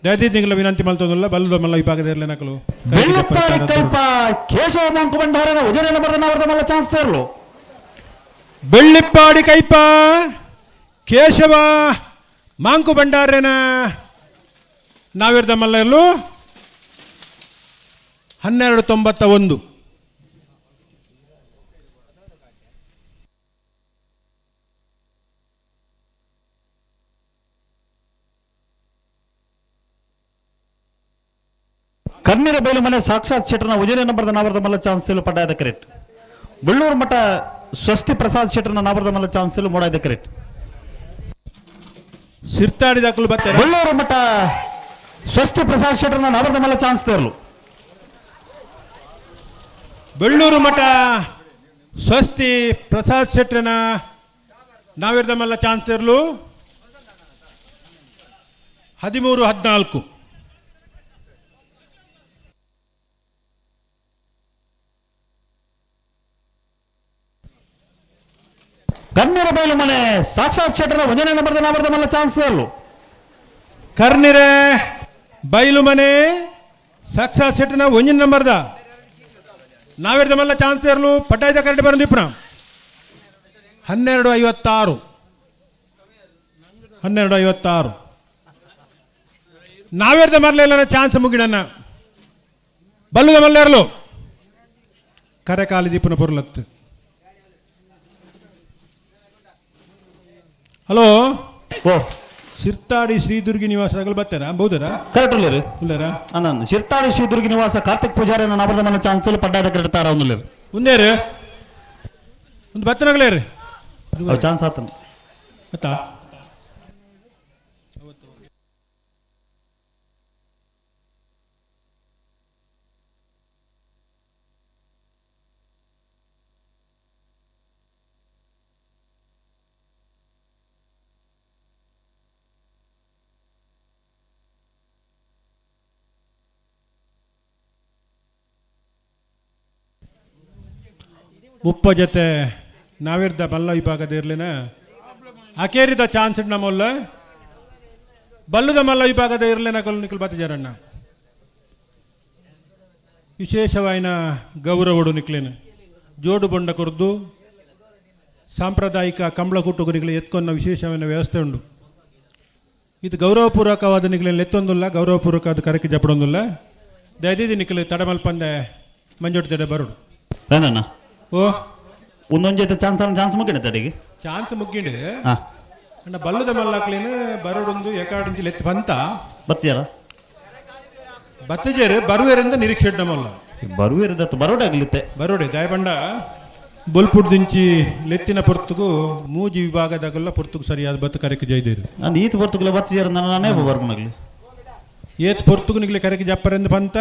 ದಯದೀದ್ ನಿಗಲ ವಿನಂತಿ ಮಲ್ತದಲ್ಲ ಬಲ್ಲದ ಮಲ್ಲ ವಿಭಾಗದ ಇರಲಿ ನಕಲು. ಬೆಳ್ಳಿಪಾಡಿ ಕೈಪ ಕೇಶವ ಮಂಕು ಭಂಡಾರನ ಒಂಜನೇ ನಂಬರ್ದ ನಾವರ್ದ ಮಲ್ಲ ಚಾನ್ಸ್ ತೇರ್ಲು. ಬೆಳ್ಳಿಪ್ಪಾಡಿ ಕೈಪ ಕೇಶವ ಮಾಂಕು ಭಂಡಾರೇನ ನಾವಿರ್ದ ಮಲ್ಲಲ್ಲೂ 12.91. ಕಣ್ಣೀರ ಬಯಲು ಮನೆ ಸಾಕ್ಷಾತ್ ಶೆಟ್ಟರ್ನ ಒಂಜನೇ ನಂಬರ್ದ ನಾವರ್ದ ಮಲ್ಲ ಚಾನ್ಸ್ ಇಲ್ಲ ಪಡ್ಡಾಯದ ಕರೆಕ್ಟ್. ಬೆಳ್ಳೂರು ಮಠ ಸ್ವಸ್ತಿ ಪ್ರಸಾದ್ ಶೆಟ್ಟರ್ನ ನಾವರ್ದ ಮಲ್ಲ ಚಾನ್ಸ್ ಇಲ್ಲ ಮೋಡಾಯದ ಕರೆಕ್ಟ್. ಸಿರ್ತಾಡಿ ದಾಖಲು ಬತ್ತಾರೆ. ಬೆಳ್ಳೂರು ಮಠ ಸ್ವಸ್ತಿ ಪ್ರಸಾದ್ ಶೆಟ್ಟರ್ನ ನಾವರ್ದ ಮಲ್ಲ ಚಾನ್ಸ್ ತೇರ್ಲು. ಬೆಳ್ಳೂರು ಮಠ ಸ್ವಸ್ತಿ ಪ್ರಸಾದ್ ಶೆಟ್ಟರ್ನ ನಾವಿರ್ದ ಮಲ್ಲ ಚಾನ್ಸ್ ತೇರ್ಲು 13.14. ಕಣ್ಣೀರ ಬಯಲು ಮನೆ ಸಾಕ್ಷಾತ್ ಶೆಟ್ಟರ್ನ ಒಂದನೇ ನಂಬರ್ದ ನಾವರ್ದ ಮಲ್ಲ ಚಾನ್ಸ್ ತೇರ್ಲು. ಕರ್ನಿರೆ ಬಯಲು ಮನೆ ಸಾಕ್ಷಾತ್ ಶೆಟ್ಟರ್ನ ಒಂಜಿನ ನಂಬರ್ದ ನಾವಿರ್ದ ಮಲ್ಲ ಚಾನ್ಸ್ ಇರಲು ಪಟ್ಟಾಯ್ದ ಕರೆಕ್ಟ್ ಬರೋದು 12.56. 12.56 ನಾವೇರ್ದ ಮರಲಿಲ್ಲ ಚಾನ್ಸ್ ಮುಗಿಡನ್ನ ಬಲ್ಲುದ ಮಲ್ಲೇರ್ಲು ಕರೆಕಾಲಿ ದೀಪನ ಪೊರ್ಲತ್ತು. ಹಲೋ ಓ ಸಿರ್ತಾಡಿ ಶ್ರೀ ದುರ್ಗಿ ನಿವಾಸಗಳು ಬರ್ತಾರಾ ಬಹುದರಾ? ಕರೆಕ್ಟ್ ಉಳ್ಳೇರು ಉಳ್ಳೇರಾ? ಅಂದಂದು ಸಿರ್ತಾಡಿ ಶ್ರೀ ದುರ್ಗಿ ನಿವಾಸ ಕಾರ್ತಿಕ್ ಪೂಜಾರಿ ನಾವರ್ದ ಮಲ್ಲ ಚಾನ್ಸ್ ಪಡ್ಡಾಯದ ಕರೆಕ್ಟ್ ತಾರ ಒಂದುಲೇರು. ಉಂದೇರು ಒಂದು ಬತ್ತನಗಲೇರು ಚಾನ್ಸ್ ಆತನ ಗೊತ್ತಾ? ಮುಪ್ಪ ಜೊತೆ ನಾವಿರ್ದ ಮಲ್ಲ ವಿಭಾಗದ ಇರ್ಲಿನ ಅಕೇರಿದ ಚಾನ್ಸ್ ನಮ್ಮಲ್ಲ ಬಲ್ಲದ ಮಲ್ಲ ವಿಭಾಗದ ಇರ್ಲಿನ ಕೊಲ್ ನಿಕಲ್ ಬತ್ತಿಜಾರಣ್ಣ ವಿಶೇಷವಾಯಿನ ಗೌರವಡು ನಿಕ್ಲೇನು ಜೋಡು ಬೊಂಡ ಕೊರ್ದು ಸಾಂಪ್ರದಾಯಿಕ ಕಂಬಳ ಕೂಟುಗರಿಗಳ ಎತ್ಕೊನ್ನ ವಿಶೇಷವಾದ ವ್ಯವಸ್ಥೆ ಉಂಡು. ಇದು ಗೌರವಪೂರ್ವಕವಾದ ನಿಗಲೆಲ್ಲ ಎತ್ತೊಂದುಲ್ಲ, ಗೌರವಪೂರ್ವಕವಾದ ಕರಕ್ಕೆ ಜಪಡೊಂದುಲ್ಲ. ದಯದೀದಿ ನಿಕಲು ತಡಮಲ್ಪಂದೆ ಮಂಜೋಟಿ ತಡೆ ಬರುಡು. ರಂಗಣ್ಣ ಓ ಒಂದೊಂದು ಚಾನ್ಸ್ ಚಾನ್ಸ್ ಮುಗಿನ ತಡೆಗೆ ಚಾನ್ಸ್ ಮುಗ್ಗಿಂಡು ಅಣ್ಣ ಬಲ್ಲದ ಮಲ್ಲಾಕ್ಲೇನು ಬರೋಡೊಂದು ಏಕಾಡಿಂಚಿ ಲೆತ್ತು ಬಂತ ಬತ್ತಿಯಾರ ಬತ್ತಜೇರು ಬರುವೆರಿಂದ ನಿರೀಕ್ಷೆ ನಮ್ಮಲ್ಲ ಬರುವೇರದತ್ತು ಬರೋಡಾಗ್ಲಿತ್ತೆ ಬರೋಡೆ ದಯಬಂಡ ಬೊಲ್ಪುಡ್ದಿಂಚಿ ಲೆತ್ತಿನ ಪೊರ್ತುಗು ಮೂಜಿ ವಿಭಾಗದಾಗಲ್ಲ ಪೊರ್ತುಗು ಸರಿಯಾದ ಬತ್ತು ಕರೆಕ್ ಜೈದೇರು. ಅಂದ್ ಈತ್ ಪೊರ್ತುಗುಲ ಬತ್ತಿಜೇರು ನಾನೇ ಬರ್ಮಗ್ಲಿ ಏತ್ ಪೊರ್ತುಗು ನಿಗ್ಲೆ ಕರೆಕ್ ಜಪ್ಪರೆಂದು ಪಂತ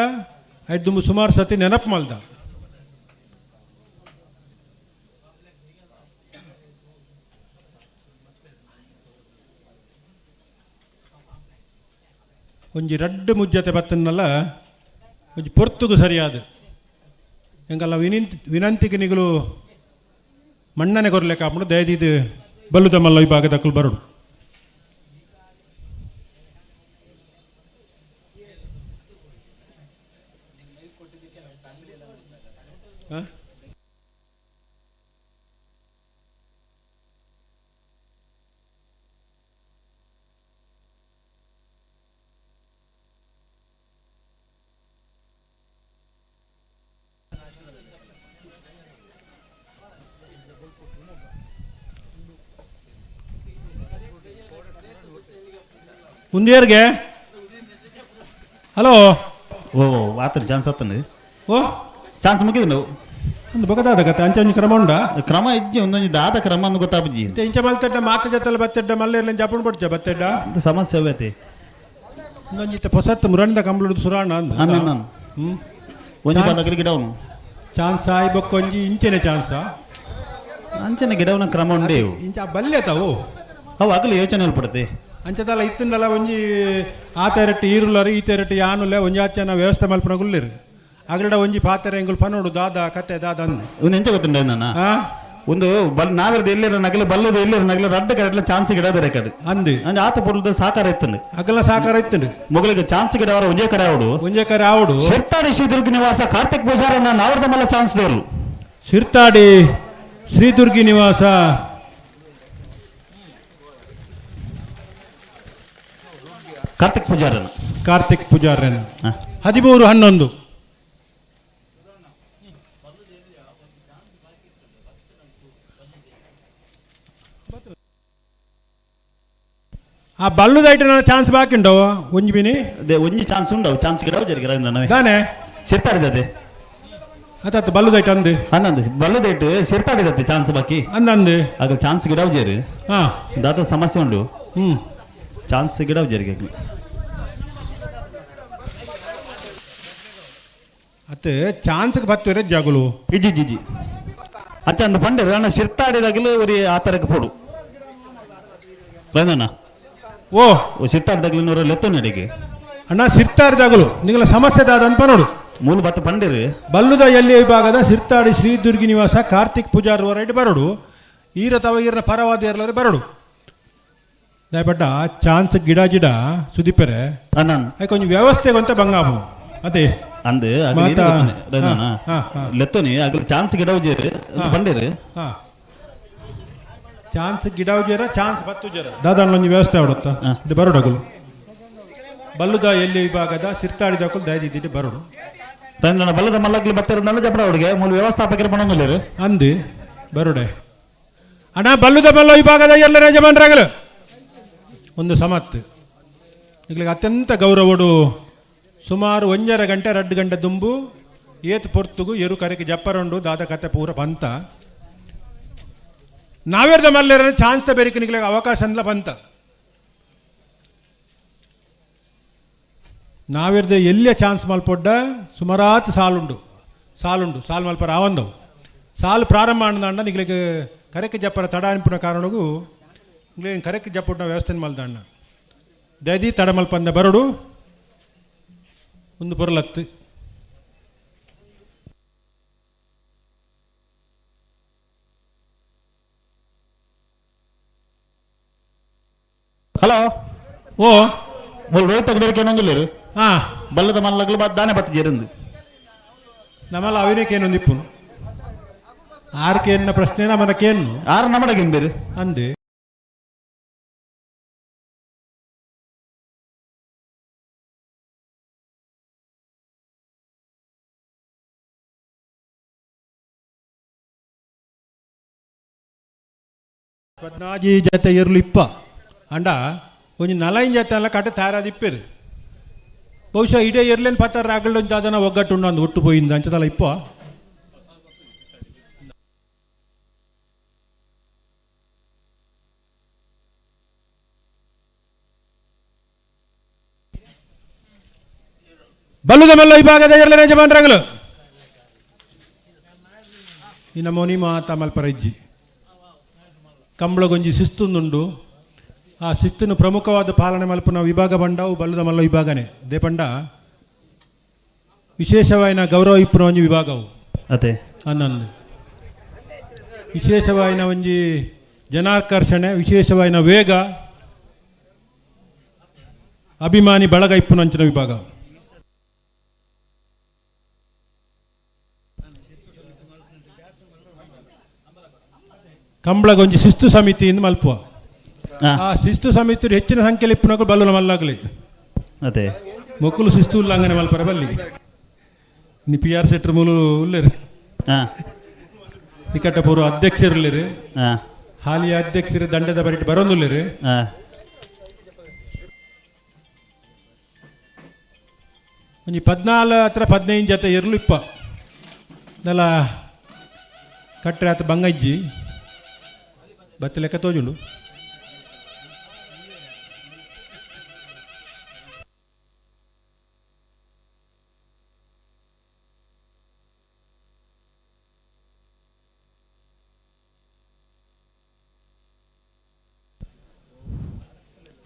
ಐದು ಸುಮಾರು ಸತಿ ನೆನಪು ಮಲ್ದ. ಒಂಜಿ ರಡ್ಡು ಮುಜ್ಜತೆ ಬತ್ತನ್ನಲ್ಲ ಒಂಜಿ ಪೊರ್ತುಗು ಸರಿಯಾದ ಎಂಕಲ್ಲ ವಿನಂತಿಗೆ ನಿಗಲು ಮಣ್ಣನೆ ಕೊರ್ಲೆ ಕಾಪುಂಡು. ದಯದೀದು ಬಲ್ಲುದ ಮಲ್ಲ ವಿಭಾಗದ ಅಕ್ಕಲು ಬರುಡು. ಉಂದಿಯರ್ಗೆ ಹಲೋ ಓ ಆತನ ಚಾನ್ಸ್ ಆತನ. ಓ ಚಾನ್ಸ್ ಮುಗಿದ ನಾವು ಒಂದು ಬಗದಾದ ಕತೆ ಅಂಚೆ ಒಂಜಿ ಕ್ರಮ ಉಂಡಾ? ಕ್ರಮ ಇಜ್ಜಿ ಒಂದೊಂಜಿ ದಾದ ಕ್ರಮ ಅಂದ್ ಗೊತ್ತಾಪುಜಿ. ಇಂಚ ಇಂಚ ಮಲ್ತೆಡ್ಡ ಮಾತ ಜೊತೆಲ್ಲ ಬತ್ತೆಡ್ಡ ಮಲ್ಲೇರ್ಲ ಜಪುಣ್ ಬಡ್ಚ ಬತ್ತೆಡ್ಡ ಸಮಸ್ಯೆ ಅವೈತಿ. ಒಂದೊಂಜಿ ಇತ್ತೆ ಪೊಸತ್ತು ಮುರಂದ ಕಂಬಳಡು ಸುರಾಣ ಅಂದ್. ಅನ್ನ ಒಂಜಿ ಪದಕಲಿ ಗಿಡವನು ಚಾನ್ಸ್ ಆಯ್ ಬೊಕ್ಕೊಂಜಿ ಇಂಚೆನೆ ಚಾನ್ಸ ಅಂಚನೆ ಗಿಡವನ ಕ್ರಮ ಉಂಡೆ ಇಂಚ ಬಲ್ಯ ತಾವು ಅವು ಆಗಲಿ ಯೋಚನೆ ಪಡುತ್ತೆ. ಅಂಚದಲ್ಲ ಇತ್ತಿಂದಲ್ಲ ಒಂಜಿ ಆ ತೆರಟ್ಟು ಈರುಲ್ಲರು ಈ ತೆರಟ್ಟು ಯಾನುಲ್ಲ ಒಂಜಿ ಆಚೆನ ವ್ಯವಸ್ಥೆ ಮಲ್ಪನ ಗುಲ್ಲಿರು ಅಗಲಡ ಒಂಜಿ ಪಾತೆರೆ ಎಂಗುಲ್ ಪನೋಡು ದಾದ ಕತೆ ದಾದ ಅಂದ್. ಒಂದು ಎಂಚ ಗೊತ್ತುಂಡ ನನ್ನ ಒಂದು ಬಲ್ ನಾವಿರದ ಎಲ್ಲಿರ ನಗಲು ಬಲ್ಲದ ಎಲ್ಲಿರ ನಗಲು ರಡ್ಡ ಕರೆಟ್ಲ ಚಾನ್ಸ್ ಗಿಡದ ರೆಕಾರ್ಡ್ ಅಂದು ಅಂದ್ ಆತ ಪೊರ್ಲದ ಸಾಕಾರ ಇತ್ತಂಡು ಅಗಲ ಸಾಕಾರ ಇತ್ತಂಡು ಮೊಗಲಿಗೆ ಚಾನ್ಸ್ ಗಿಡ ಅವರ ಒಂಜೇ ಕರೆ ಆವಡು ಒಂಜೇ ಕರೆ ಆವಡು. ಶಿರ್ತಾಡಿ ಶ್ರೀ ದುರ್ಗಿ ನಿವಾಸ ಕಾರ್ತಿಕ್ ಪೂಜಾರನ್ನ ನಾವರದ ಮಲ್ಲ ಚಾನ್ಸ್ ದೇವರು. ಶಿರ್ತಾಡಿ ಶ್ರೀದುರ್ಗಿ ನಿವಾಸ ಕಾರ್ತಿಕ್ ಪೂಜಾರನ ಕಾರ್ತಿಕ್ ಪೂಜಾರನ 13-11. ಆ ಬಲ್ಲುದೈಟ್ ನನ್ನ ಚಾನ್ಸ್ ಬಾಕಿ ಉಂಡವು ಒಂಜಿ ಬಿನಿ ಅದೇ ಒಂಜಿ ಚಾನ್ಸ್ ಉಂಡವು ಚಾನ್ಸ್ ಗಿಡವು ಜರಿಗೆ ರವೀಂದ್ರ ದಾನೆ ಶಿರ್ತಾಡಿದದೆ ಆತಾತು ಬಲ್ಲುದೈಟ್ ಅಂದು ಅಂದಂದು ಬಲ್ಲುದೈಟ್ ಶಿರ್ತಾಡಿದತ್ತೆ ಚಾನ್ಸ್ ಬಾಕಿ ಅಂದಂದು ಆಗ ಚಾನ್ಸ್ ಗಿಡವು ಜೇರು ಹಾ ದಾದ ಸಮಸ್ಯೆ ಉಂಡು ಚಾನ್ಸ್ ಗಿಡವು ಜರಿಗೆ ಅತ್ತೆ ಚಾನ್ಸ್ಗೆ ಬತ್ತುರೆ ಜಾಗುಲು ಇಜ್ಜಿ ಇಜ್ಜಿ ಅಚ್ಚ ಅಂದ ಪಂಡೆ ನನ್ನ ಶಿರ್ತಾಡಿದಾಗಲೂ ಒರಿ ಆ ತರಕ್ಕೆ ಪೋಡು ರವೀಂದ್ರಣ್ಣ. ಓ ಶಿರ್ತಾಡಿದಾಗಲೂ ನೂರ ಲೆತ್ತು ನಡಿಗೆ ಅಣ್ಣ ಸಿರ್ತಾಡಿದಾಗಲು ನಿಗಲ ಸಮಸ್ಯೆ ದಾದ ಅನ್ಪ ನೋಡು ಮೂಲ ಬತ್ತ ಪಂಡಿರು ಬಲ್ಲುದ ಎಲ್ಲಿ ವಿಭಾಗದ ಸಿರ್ತಾಡಿ ಶ್ರೀ ದುರ್ಗಿ ನಿವಾಸ ಕಾರ್ತಿಕ್ ಪೂಜಾರ್ ಹೊರೈಟ್ ಬರೋಡು ಈರ ತವ ಈರನ ಪರವಾದ ಇರಲರೆ ಬರೋಡು ದಯಪಟ್ಟ ಚಾನ್ಸ್ ಗಿಡ ಗಿಡ ಸುದೀಪರೆ ಅದಕ್ಕೆ ಕೊಂಚ ವ್ಯವಸ್ಥೆ ಗೊಂತ ಬಂಗಾಪು ಅದೇ ಅಂದ್ ಲೆತ್ತೋನಿ ಅಗಲ ಚಾನ್ಸ್ ಗಿಡ ಉಜೇರು ಪಂಡಿರು ಚಾನ್ಸ್ ಗಿಡ ಉಜೇರ ಚಾನ್ಸ್ ಬತ್ತು ಜೇರ ದಾದಾ ಒಂಜಿ ವ್ಯವಸ್ಥೆ ಆಡುತ್ತ ಇದು ಬರೋಡಗಲು ಬಲ್ಲುದ ಎಲ್ಲಿ ವಿಭಾಗದ ಸಿರ್ತಾಡಿದಕ್ಕಲು ದಯದಿದ್ದಿಟ್ಟು ಬರೋಡು ರವೀಂದ್ರಣ್ಣ ಬಲ್ಲದ ಮಲ್ಲಗ್ಲಿ ಬತ್ತಿರೋದನ್ನ ಜಪಡ ಹುಡುಗೆ ಮೂಲ ವ್ಯವಸ್ಥಾಪಕರು ಪಣೊಂದುಲ್ಲೇರು ಅಂದು ಬರೋಡೆ ಅಣ್ಣ ಬಲ್ಲುದ ಮಲ್ಲ ವಿಭಾಗದ ಎಲ್ಲ ಯಜಮಾನರಾಗಲು ಒಂದು ಸಮತ್ ಈಗ ಅತ್ಯಂತ ಗೌರವಡು ಸುಮಾರು 1.5 ಗಂಟೆ 2 ಗಂಟೆ ದುಂಬು ಏತ್ ಪೊರ್ತುಗು ಎರು ಕರೆಗೆ ಜಪ್ಪರಂಡು ದಾದ ಕತೆ ಪೂರ ಬಂತ ನಾವೇರ್ದ ಮಲ್ಲೇರ ಚಾನ್ಸ್ ಬೇರಿಕೆ ನಿಗ್ಲಿಗೆ ಅವಕಾಶ ಅಂದ್ಲ ಬಂತ ನಾವೇರ್ದ ಎಲ್ಲಿಯ ಚಾನ್ಸ್ ಮಲ್ಪೊಡ್ಡ ಸುಮಾರಾತ್ ಸಾಲುಂಡು ಸಾಲುಂಡು ಸಾಲು ಮಲ್ಪರ ಆವಂದವು ಸಾಲು ಪ್ರಾರಂಭ ಅಂಡ ನಿಗ್ಲಿಗೆ ಕರೆಕ್ಕೆ ಜಪ್ಪರ ತಡ ಅನ್ಪುನ ಕಾರಣಗೂ ನಿಗ್ಲಿಗೆ ಕರೆಕ್ಕೆ ಜಪ್ಪುಡ್ನ ವ್ಯವಸ್ಥೆ ಮಲ್ದಣ್ಣ ದಯದಿ ತಡ ಮಲ್ಪಂದ ಬರಡು ಒಂದು ಬರಲತ್ತು. ಹಲೋ. ಓ ಮೂಲು ರೋಹಿತ್ ತಗಡೇರಿಕೆ ಏನೊಂದಿಲ್ಲೇರು. ಹಾ. ಬಲ್ಲದ ಮಲ್ಲಗ್ಲು ಬಾ ದಾನೆ ಬತ್ತ ಜೇರಿಂದು. ನಮ್ಮಲ್ಲ ಅವಿನಕ್ಕೆ ಇಪ್ಪುನು ಆರ್ ಕೇನ್ನ ಪ್ರಶ್ನೆ ನಮ್ಮನ ಕೇನ್ನು ಆರು ನಮ್ಮಡಗಿನ್ ಬೇರೆ ಅಂದೆ. ಪದ್ನಾಜಿ ಜತೆ ಇರ್ಲು ಇಪ್ಪ ಅಂಡ ಒಂಜಿ ನಲೈನ್ ಜತೆ ಅಲ್ಲ ಕಟೆ ತಯಾರಾದ ಇಪ್ಪೇರು. ಬಹುಶಃ ಇಡೇ ಇರ್ಲೇನು ಪತ್ತಾರ ರಾಗಲ್ಡೊಂದು ದಾದನ ಒಗ್ಗಟ್ಟು ಉಂಡು ಅಂದು ಒಟ್ಟು ಪೋಯಿಂದ ಅಂಚದಲ್ಲ ಇಪ್ಪ. ಬಲ್ಲುದ ಮಲ್ಲ ವಿಭಾಗದ ಎರಡನೇ ಯಜಮಾನರಾಗಲು ಇನ್ನ ಮೊನಿ ಮಾತ ಮಲ್ಪರಜ್ಜಿ ಕಂಬಳಗೊಂಜಿ ಶಿಸ್ತುಂದುಂಡು. ಆ ಶಿಸ್ತನ್ನು ಪ್ರಮುಖವಾದ ಪಾಲನೆ ಮಲ್ಪುನ ವಿಭಾಗ ಬಂಡವು ಬಲ್ಲದ ಮಲ್ಲ ವಿಭಾಗನೇ ದೇಪಂಡ ವಿಶೇಷವಾಯಿನ ಗೌರವ ಇಪ್ಪುನ ಒಂಜಿ ವಿಭಾಗವು ಅದೇ ಅನ್ನಂದು ವಿಶೇಷವಾಯಿನ ಒಂಜಿ ಜನಾಕರ್ಷಣೆ, ವಿಶೇಷವಾಯಿನ ವೇಗ, ಅಭಿಮಾನಿ ಬಳಗ ಇಪ್ಪುನ ಅಂಚಿನ ವಿಭಾಗ. ಕಂಬಳಗೊಂಜಿ ಶಿಸ್ತು ಸಮಿತಿ ಇಂದು ಮಲ್ಪುವ. ಆ ಶಿಸ್ತು ಸಮಿತಿ ಹೆಚ್ಚಿನ ಸಂಖ್ಯೆಯಲ್ಲಿ ಇಪ್ಪುನಕು ಬಲ್ಲುನ ಮಲ್ಲಾಗಲಿ. ಅದೇ ಮೊಕ್ಕಲು ಶಿಸ್ತು ಉಲ್ಲಂಘನೆ ಮಲ್ಪರ ಬಲ್ಲಿ ನೀ ಪಿ ಆರ್ ಸೆಟ್ರ್ ಮೂಲು ಉಲ್ಲೇರು. ನಿಕಟಪೂರ್ವ ಅಧ್ಯಕ್ಷರುಲ್ಲೇರು. ಹಾಲಿಯ ಅಧ್ಯಕ್ಷರು ದಂಡದ ಬರಿಟ್ ಬರೋದುಲ್ಲೇರು. ಒಂಜಿ 14 ಹತ್ರ 15 ಜೊತೆ ಇರ್ಲು ಇಪ್ಪ ದಲ ಕಟ್ಟರೆ ಆತ ಬಂಗಜ್ಜಿ ಬತ್ತ ಲೆಕ್ಕ ತೋಜುಂಡು.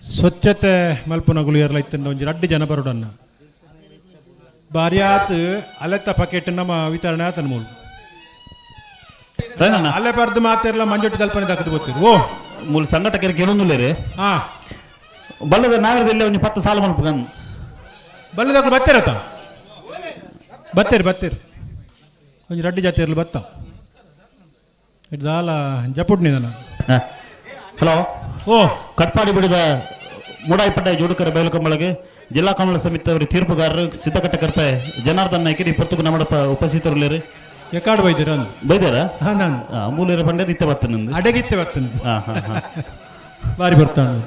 ಸ್ವಚ್ಛತೆ ಮಲ್ಪುನಗುಲು ಎರ್ಲ ಇತ್ತಂಡ ಒಂಜಿ ರಡ್ಡು ಜನ ಬರೋಡನ್ನ ಬಾರ್ಯಾತ್ ಅಲೆತ್ತ ಪಕೆಟ್ ನಮ್ಮ ವಿತರಣೆ ಆತನ ಮೂಲು ಅಲೆ ಬರ್ದು ಮಾತಿರಲ್ಲ ಮಂಜೊಟ್ಟು ಕಲ್ಪನೆ ದಕ್ಕದು ಗೊತ್ತಿರು. ಓ ಮೂಲು ಸಂಘಟಕರಿಗೆ ಏನೊಂದುಲ್ಲೇರು. ಹಾ. ಬಲ್ಲದ ನಾಗರದಲ್ಲಿ ಒಂಜಿ 10 ಸಾಲ ಮಲ್ಪುಗನ್ ಬಲ್ಲದಕ್ಕೆ ಬತ್ತೀರತ ಬತ್ತೀರಿ ಬತ್ತೀರಿ ಒಂಜಿ ರಡ್ಡು ಜಾತಿ ಇರಲು ಬತ್ತ ದಾಲ ಜಪುಡ್ನಿದನ. ಹಲೋ. ಓ ಕಟ್ಪಾಡಿ ಬಿಡಿದ ಮೂಡಾಯಿಪಟ್ಟೆ ಜೋಡುಕರ ಬಯಲುಕಂಬಳಗೆ ಜಿಲ್ಲಾ ಕಾಂಗ್ರೆಸ್ ಸಮಿತಿ ಅವರು ತೀರ್ಪುಗಾರರು ಸಿದ್ದಕಟ್ಟ ಕರ್ಪೆ ಜನಾರ್ದನ್ ನಾಯ್ಕರ್ ಈ ಪೊರ್ತುಗು ನಮ್ಮಡಪ್ಪ ಉಪಸ್ಥಿತರುಳ್ಳೇರು. ಎಕಾಡು ಬೈದಿರ ಬೈದಾರ? ನಾನು ಮೂಲೇರ ಬಂಡೆ ಇತ್ತೆ ಬರ್ತೇನೆ. ಅಡಗಿತ್ತೆ ಬರ್ತೇನೆ. ಹಾ ಹಾ ಹಾ ಬಾರಿ ಬರ್ತಾನೆ.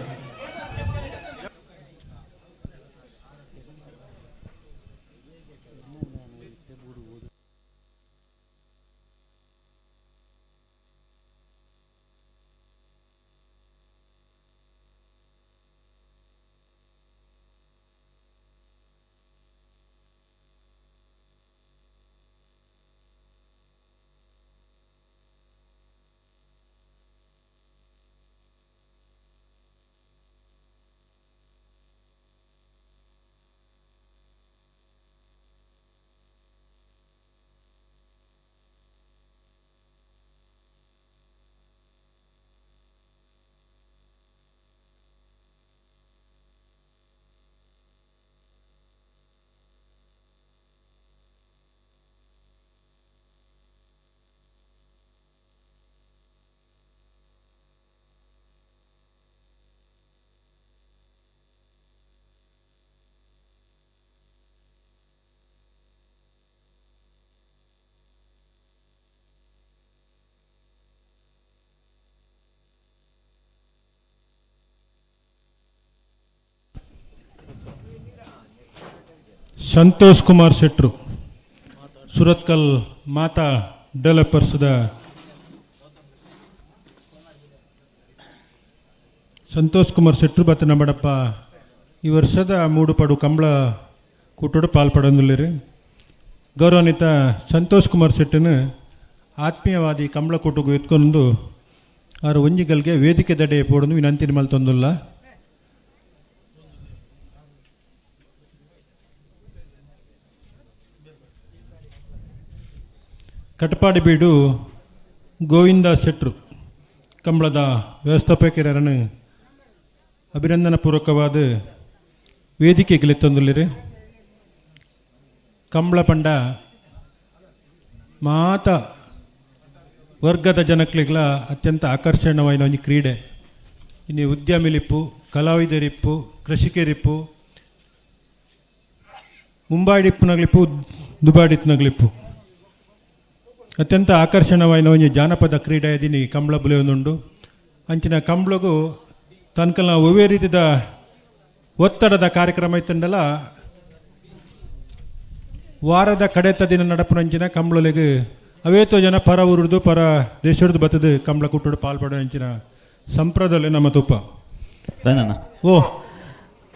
ಸಂತೋಷ್ ಕುಮಾರ್ ಶೆಟ್ರು ಸುರತ್ಕಲ್ ಮಾತಾ ಡೆವಲಪರ್ಸ್ದ ಸಂತೋಷ್ ಕುಮಾರ್ ಶೆಟ್ರು ಬತ್ತ ನಮ್ಮಡಪ್ಪ ಈ ವರ್ಷದ ಮೂಡುಪಡು ಕಂಬಳ ಕೂಟೋಡು ಪಾಲ್ಪಡೊಂದುಲ್ಲೆರ್. ಗೌರವಾನ್ವಿತ ಸಂತೋಷ್ ಕುಮಾರ್ ಶೆಟ್ಟನು ಆತ್ಮೀಯವಾದಿ ಕಂಬಳ ಕೂಟಗು ಎತ್ಕೊಂಡು ಆರು ಒಂಜಿಗಲ್ಗೆ ವೇದಿಕೆ ದಡೆ ಪೋಡೊಂದು ವಿನಂತಿ ಮಲ್ತೊಂದುಲ್ಲ. ಕಟಪಾಡಿ ಬೀಡು ಗೋವಿಂದ ಶೆಟ್ರು ಕಂಬಳದ ವ್ಯವಸ್ಥಾಪಕರನ್ನು ಅಭಿನಂದನ ಪೂರ್ವಕವಾದ ವೇದಿಕೆಗೆ ಕಂಬಳ ಪಂಡ ಮಾತ ವರ್ಗದ ಜನಕ್ಲೆಗ್ಲ ಅತ್ಯಂತ ಆಕರ್ಷಣವಾಯಿನ ಒಂಜಿ ಕ್ರೀಡೆ. ಇನ್ನು ಉದ್ಯಮಿಲಿಪ್ಪು, ಕಲಾವಿದರಿಪ್ಪು, ಕೃಷಿಕರಿಪ್ಪು, ಮುಂಬಾಡಿಪ್ಪುನಗ್ಲಿಪ್ಪು, ದುಬಾಡಿಪ್ಪುನಗ್ಲಿಪ್ಪು ಅತ್ಯಂತ ಆಕರ್ಷಣವಾಯಿನ ಒಂಜಿ ಜಾನಪದ ಕ್ರೀಡೆ ದಿನಿ ಕಂಬಳ ಬುಲೆಯೊಂದುಂಡು. ಅಂಚಿನ ಕಂಬಳಗು ತನ್ಕಲ್ನ ಒವ್ವೇ ರೀತಿದ ಒತ್ತಡದ ಕಾರ್ಯಕ್ರಮ ಇತ್ತಂಡಲ ವಾರದ ಕಡೆತ ದಿನ ನಡಪುನಂಚಿನ ಕಂಬಳಲೆಗ್ ಅವೇತೋ ಜನ ಪರ ಊರುದು ಪರ ದೇಶದ ಬತ್ತದು ಕಂಬಳ ಕುಟ್ಟುಡು ಪಾಲ್ಪಡ ಅಂಚಿನ ಸಂಪ್ರದಾಯ ನಮ್ಮ ತುಪ್ಪ. ಓ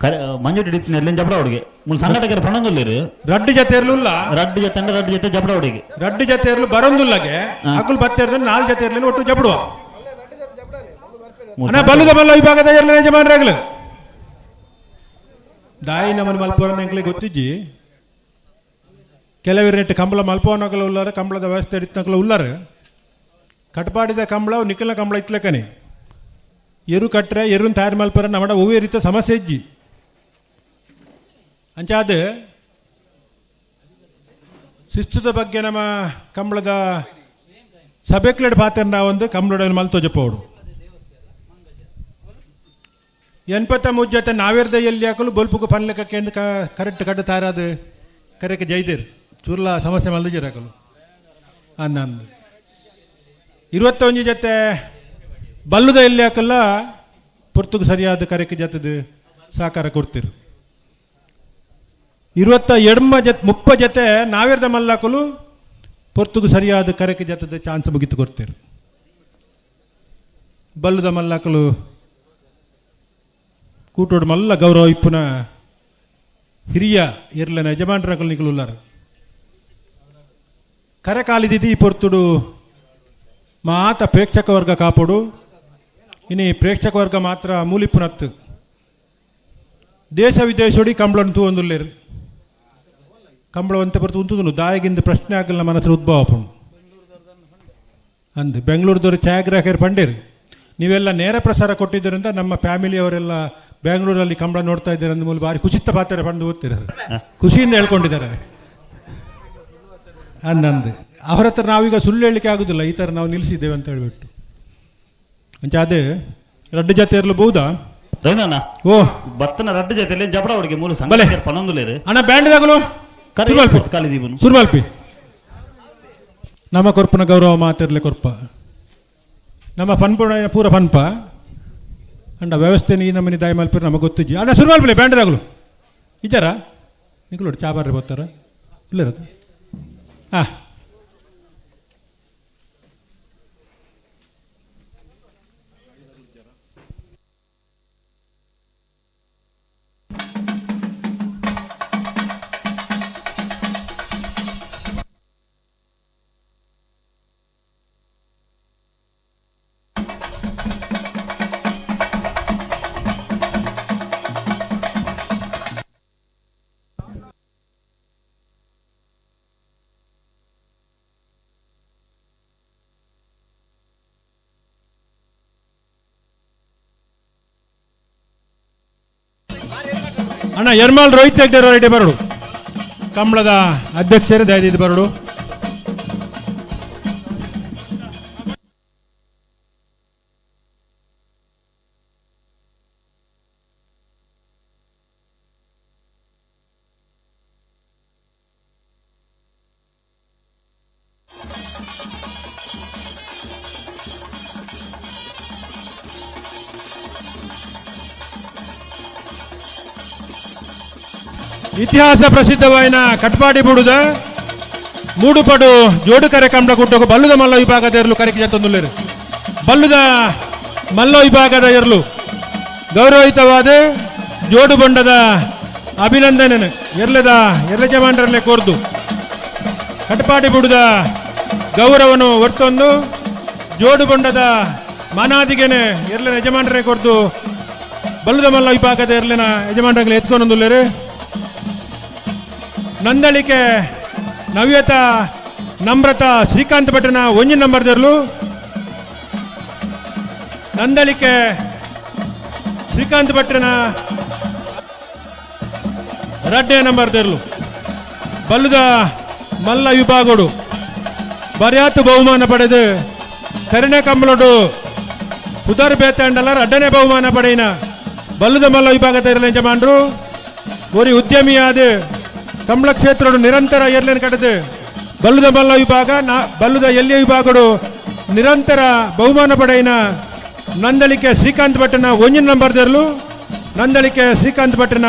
ಕರೆ ಮಂಜು ಹಿಡಿತೀನಿ ಎಲ್ಲಿಂದ ಜಬಡ ಹುಡುಗಿ ಮುಲ್ ಸಂಘಟಕರ ಪಣಂದುಲ್ಲೇರು. ರಡ್ಡು ಜೊತೆ ಇರ್ಲಿಲ್ಲ, ರಡ್ಡು ಜೊತೆ ಅಂದ್ರೆ ರಡ್ಡು ಜೊತೆ ಜಬಡ ಹುಡುಗಿ, ರಡ್ಡು ಜೊತೆ ಇರಲು ಬರಂದುಲ್ಲಗೆ ಅಕುಲ್ ಬತ್ತೆ ನಾಲ್ ಜೊತೆ ಇರಲಿಲ್ಲ ಒಟ್ಟು ಜಬಡುವ ಅಣ್ಣ. ಬಲ್ಲದ ಮಲ್ಲ ವಿಭಾಗದ ಇರಲಿ ಯಜಮಾನರಾಗಲು ದಾಯಿ ನಮ್ಮನ್ನು ಮಲ್ಪೋರನ್ನ ಎಂಕ್ಲೆ ಗೊತ್ತಿಜ್ಜಿ. ಕೆಲವರು ನೆಟ್ಟು ಕಂಬಳ ಮಲ್ಪೋನಕಲ ಉಲ್ಲಾರ, ಕಂಬಳದ ವ್ಯವಸ್ಥೆ ಇತ್ತನಕಲ ಉಲ್ಲಾರ. ಕಟ್ಪಾಡಿದ ಕಂಬಳ ನಿಖಲ ಕಂಬಳ ಇತ್ಲಕನೆ ಎರು ಕಟ್ರೆ ಎರುನ್ ತಯಾರು ಮಲ್ಪರ ನಮ್ಮಡ ಒವ್ವೇ ರೀತಿಯ ಸಮಸ್ಯೆ ಇಜ್ಜಿ. ಅಂಚಾದ ಶಿಸ್ತುದ ಬಗ್ಗೆ ನಮ್ಮ ಕಂಬಳದ ಸಭೆಕ್ಲೆಡ್ ಪಾತ್ರ ನಾವೊಂದು ಕಂಬಳದ ಮಲ್ತೋ ಜಪ್ಪೋಡು. 83 ಜೊತೆ ನಾವೇರ್ದ ಎಲ್ಲಿ ಹಾಕಲು ಬೊಲ್ಪುಗು ಪನ್ಲೆಕ್ಕ ಕೇಂದ್ರ ಕರೆಕ್ಟ್ ಕಡ್ಡು ತಯಾರಾದ ಕರೆಕ್ಕೆ ಜೈದಿರ್ ಚೂರ್ಲ ಸಮಸ್ಯೆ ಮಲ್ದಿಜರ್ ಹಾಕಲು ಅಂದಂದು. 21 ಜೊತೆ ಬಲ್ಲುದ ಎಲ್ಲಿ ಹಾಕಲ್ಲ ಪೊರ್ತುಗು ಸರಿಯಾದ ಕರೆಕ್ಕೆ ಜೊತೆದು ಸಹಕಾರ ಕೊಡ್ತಿರು. 28 ಜೊತೆ 30 ಜೊತೆ ನಾವೇರ್ದ ಮಲ್ಲಾಕಲು ಪೊರ್ತುಗು ಸರಿಯಾದ ಕರೆಕ್ಕೆ ಜೊತೆದ ಚಾನ್ಸ್ ಮುಗಿತು ಕೊಡ್ತಿರು. ಬಲ್ಲುದ ಮಲ್ಲಾಕಲು ಕೂಟೋಡು ಮಲ್ಲ ಗೌರವ ಇಪ್ಪುನ ಹಿರಿಯ ಎರ್ಲನ ಯಜಮಾನ್ರಕಲು ನಿಕಲುಲ್ಲಾರ. ಕರೆಕಾಲಿದಿದಿ ಈ ಪೊರ್ತುಡು ಮಾತ ಪ್ರೇಕ್ಷಕ ವರ್ಗ ಕಾಪೋಡು. ಇನಿ ಪ್ರೇಕ್ಷಕ ವರ್ಗ ಮಾತ್ರ ಮೂಲಿಪ್ಪುನತ್ತು ದೇಶ ವಿದೇಶೋಡಿ ಕಂಬಳನ್ನು ತೂವೊಂದುಲ್ಲೇರು. ಕಂಬಳ ಒಂತೆ ಪೊರ್ತು ಉಂತುದುನು ದಾಯಗಿಂದ ಪ್ರಶ್ನೆ ಆಗಲ್ಲ ಮನಸ್ಸು ಉದ್ಭವ ಆಪುಂಡು ಅಂದ್. ಬೆಂಗಳೂರದವರು ಛಾಯಾಗ್ರಾಹಕರು ಪಂಡೇರು, ನೀವೆಲ್ಲ ನೇರ ಪ್ರಸಾರ ಕೊಟ್ಟಿದ್ದರಿಂದ ನಮ್ಮ ಫ್ಯಾಮಿಲಿಯವರೆಲ್ಲ ಬೆಂಗಳೂರಲ್ಲಿ ಕಂಬಳ ನೋಡ್ತಾ ಇದ್ದಾರೆ ಅಂದ ಮೂಲ ಭಾರಿ ಖುಷಿತ್ತ ಪಾತ್ರ ಪಂಡು ಓದ್ತಿರ ಖುಷಿಯಿಂದ ಹೇಳ್ಕೊಂಡಿದ್ದಾರೆ ಅಂದಂದು. ಅವರ ಹತ್ರ ನಾವೀಗ ಸುಳ್ಳು ಹೇಳಲಿಕ್ಕೆ ಆಗುದಿಲ್ಲ, ಈ ಥರ ನಾವು ನಿಲ್ಲಿಸಿದ್ದೇವೆ ಅಂತ ಹೇಳ್ಬಿಟ್ಟು. ಅಂಚೆ ಅದೇ ರಡ್ಡು ಜೊತೆ ಇರಲು ಬಹುದಾ? ರವೀಂದ್ರಣ್ಣ. ಓ ಬತ್ತನ ರಡ್ಡು ಜೊತೆಲಿ ಜಬಡ ಹುಡುಗಿ ಮೂಲ ಸಂಘಟಕರು ಪನೊಂದುಲೇರು. ಅಣ್ಣ ಬ್ಯಾಂಡ್ದಾಗಲು ಸುರ್ಮಲ್ಪಿ ನಮ್ಮ ಕೊರ್ಪನ ಗೌರವ ಮಾತಿರ್ಲಿ ಕೊರ್ಪ ನಮ್ಮ ಪನ್ಪುಣ ಪೂರ ಪನ್ಪ ಅಂಡ ವ್ಯವಸ್ಥೆ ಈ ನಮ್ಮನೆ ದಾಯಿ ಮಲ್ಪಿರ ನಮಗೆ ಗೊತ್ತಿಜ್ಜಿ. ಅಣ್ಣ ಸುರ್ಮಲ್ಪಿಲೆ ಬ್ಯಾಂಡ್ದಾಗಲು ಇದ್ದಾರ ನಿಕಲೋಡು ಚಾಬಾರ್ರೆ ಬರ್ತಾರ ಇಲ್ಲರದು. ಹಾಂ ಅಣ್ಣ ಎರ್ಮಾಲ್ ರೋಹಿತ್ ಹೆಗ್ಡೆ ರೆಡ್ಡಿ ಬರಡು, ಕಂಬಳದ ಅಧ್ಯಕ್ಷರೇ ದಯದಿದ್ದು ಬರಡು. ಇತಿಹಾಸ ಪ್ರಸಿದ್ಧವಾಯಿನ ಕಟ್ಪಾಡಿ ಬುಡುದ ಮೂಡುಪಡು ಜೋಡುಕರೆ ಕಂಬಳ ಕೂಟకు ಬಲ್ಲುದ ಮಲ್ಲ ವಿಭಾಗದ ಇರಲು ಕರೆಕೆ ಜತ್ತೊಂದುಲ್ಲೇರು. ಬಲ್ಲುದ ಮಲ್ಲ ವಿಭಾಗದ ಇರಲು ಗೌರವಯುತವಾದ ಜೋಡು ಬೊಂಡದ ಅಭಿನಂದನೆ ಎರ್ಲದ ಎರ್ಲ ಜಮಾಂಡ್ರಲ್ಲೇ ಕೋರ್ದು ಕಟ್ಪಾಡಿ ಬುಡುದ ಗೌರವನು ಒರ್ತೊಂದು ಜೋಡು ಬೊಂಡದ ಮಾನಾದಿಗೆನೆ ಎರ್ಲನ ಯಜಮಾನರೇ ಕೊರ್ದು ಬಲ್ಲುದ ಮಲ್ಲ ವಿಭಾಗದ ಎರ್ಲನ ಯಜಮಾನರಲ್ಲಿ ಎತ್ಕೊಂಡೊಂದುಲ್ಲೇರು. ನಂದಳಿಕೆ ನವ್ಯತ ನಮ್ರತ ಶ್ರೀಕಾಂತ್ ಭಟ್ಟನ ಒಂಜಿ ನಂಬರ್ ದರ್ಲು. ನಂದಳಿಕೆ ಶ್ರೀಕಾಂತ್ ಭಟ್ರನ ರಡ್ಡನೇ ನಂಬರ್ ದೆರ್ಲು. ಬಲ್ಲುದ ಮಲ್ಲ ವಿಭಾಗಡು ಬರ್ಯಾತು ಬಹುಮಾನ ಪಡೆದು ಕರಿಣೆ ಕಂಬಳೋಡು ಪುದರ್ ಬೇತಾಂಡಲ ರಡ್ಡನೇ ಬಹುಮಾನ ಪಡೆಯಿನ ಬಲ್ಲುದ ಮಲ್ಲ ವಿಭಾಗದ ಇರಲಿ ಯಜಮಾನರು ಒರಿ ಉದ್ಯಮಿಯಾದ ಕಂಬಳ ಕ್ಷೇತ್ರಡು ನಿರಂತರ ಎರ್ಲೇನು ಕಟ್ಟದು ಬಲ್ಲುದ ಮಲ್ಲ ವಿಭಾಗ ನಾ ಬಲ್ಲುದ ಎಲ್ಲಿಯ ವಿಭಾಗಡು ನಿರಂತರ ಬಹುಮಾನ ಪಡೆಯಿನ ನಂದಳಿಕೆ ಶ್ರೀಕಾಂತ್ ಭಟ್ಟನ ಒಂಜಿನ ನಂಬರ್ ದೇರ್ಲು, ನಂದಳಿಕೆ ಶ್ರೀಕಾಂತ್ ಭಟ್ಟನ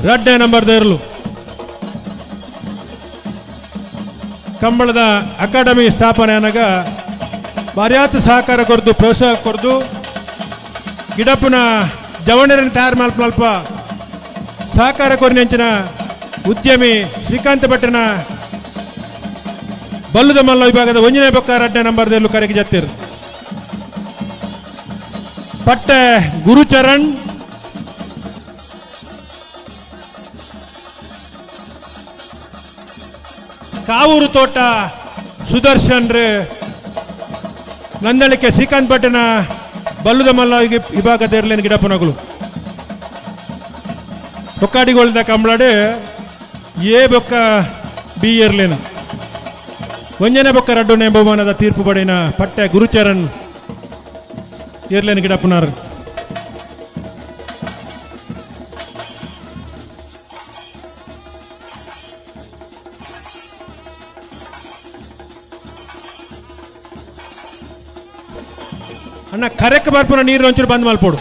ರಡ್ಡನೇ ನಂಬರ್ ದೇರ್ಲು. ಕಂಬಳದ ಅಕಾಡೆಮಿ ಸ್ಥಾಪನೆ ಅನಗ ಬಾರ್ಯಾತ ಸಹಕಾರ ಕೊರ್ದು ಪ್ರೋತ್ಸಾಹ ಕೊರ್ದು ಗಿಡಪ್ಪನ ಜವಣರನ್ನು ತಯಾರು ಮಲ್ಪ ಸಹಕಾರ ಕೊರಿನಂಚಿನ ಉದ್ಯಮಿ ಶ್ರೀಕಾಂತ್ ಭಟ್ಟನ ಬಲ್ಲುದ ಮಲ್ಲ ವಿಭಾಗದ ಒಂಜನೇ ಬೊಕ್ಕ ರಡ್ಡನೇ ನಂಬರ್ ದೇರ್ಲು ಕರೆಗೆ ಜತ್ತಿರು. ಪಟ್ಟೆ ಗುರುಚರಣ್, ಕಾವೂರು ತೋಟ ಸುದರ್ಶನ್ ರೇ, ನಂದಳಿಕೆ ಶ್ರೀಕಾಂತ್ ಭಟ್ಟನ ಬಲ್ಲುದ ಮಲ್ಲ ವಿಭಾಗದ ಇರಲೇನು ಗಿಡಪ್ಪನಗಳು. ಬೊಕ್ಕಾಡಿಗೋಳ್ದ ಕಂಬಳಡು ಎ ಬೊಕ್ಕ ಬಿ ಇರ್ಲೇನು ಒಂಜನೆ ಬೊಕ್ಕ ರಡ್ಡನೆ ಬಹುಮಾನದ ತೀರ್ಪು ಪಡೆಯಿನ ಪಟ್ಟೆ ಗುರುಚರಣ್ ಏರ್ಲೇನು ಗಿಡಪ್ಪನಾರ್. ಅಣ್ಣ ಕರೆಕ್ ಬರ್ಪುನ ನೀರು ಒಂಚೂರು ಬಂದ್ ಮಲ್ಪೋಡು.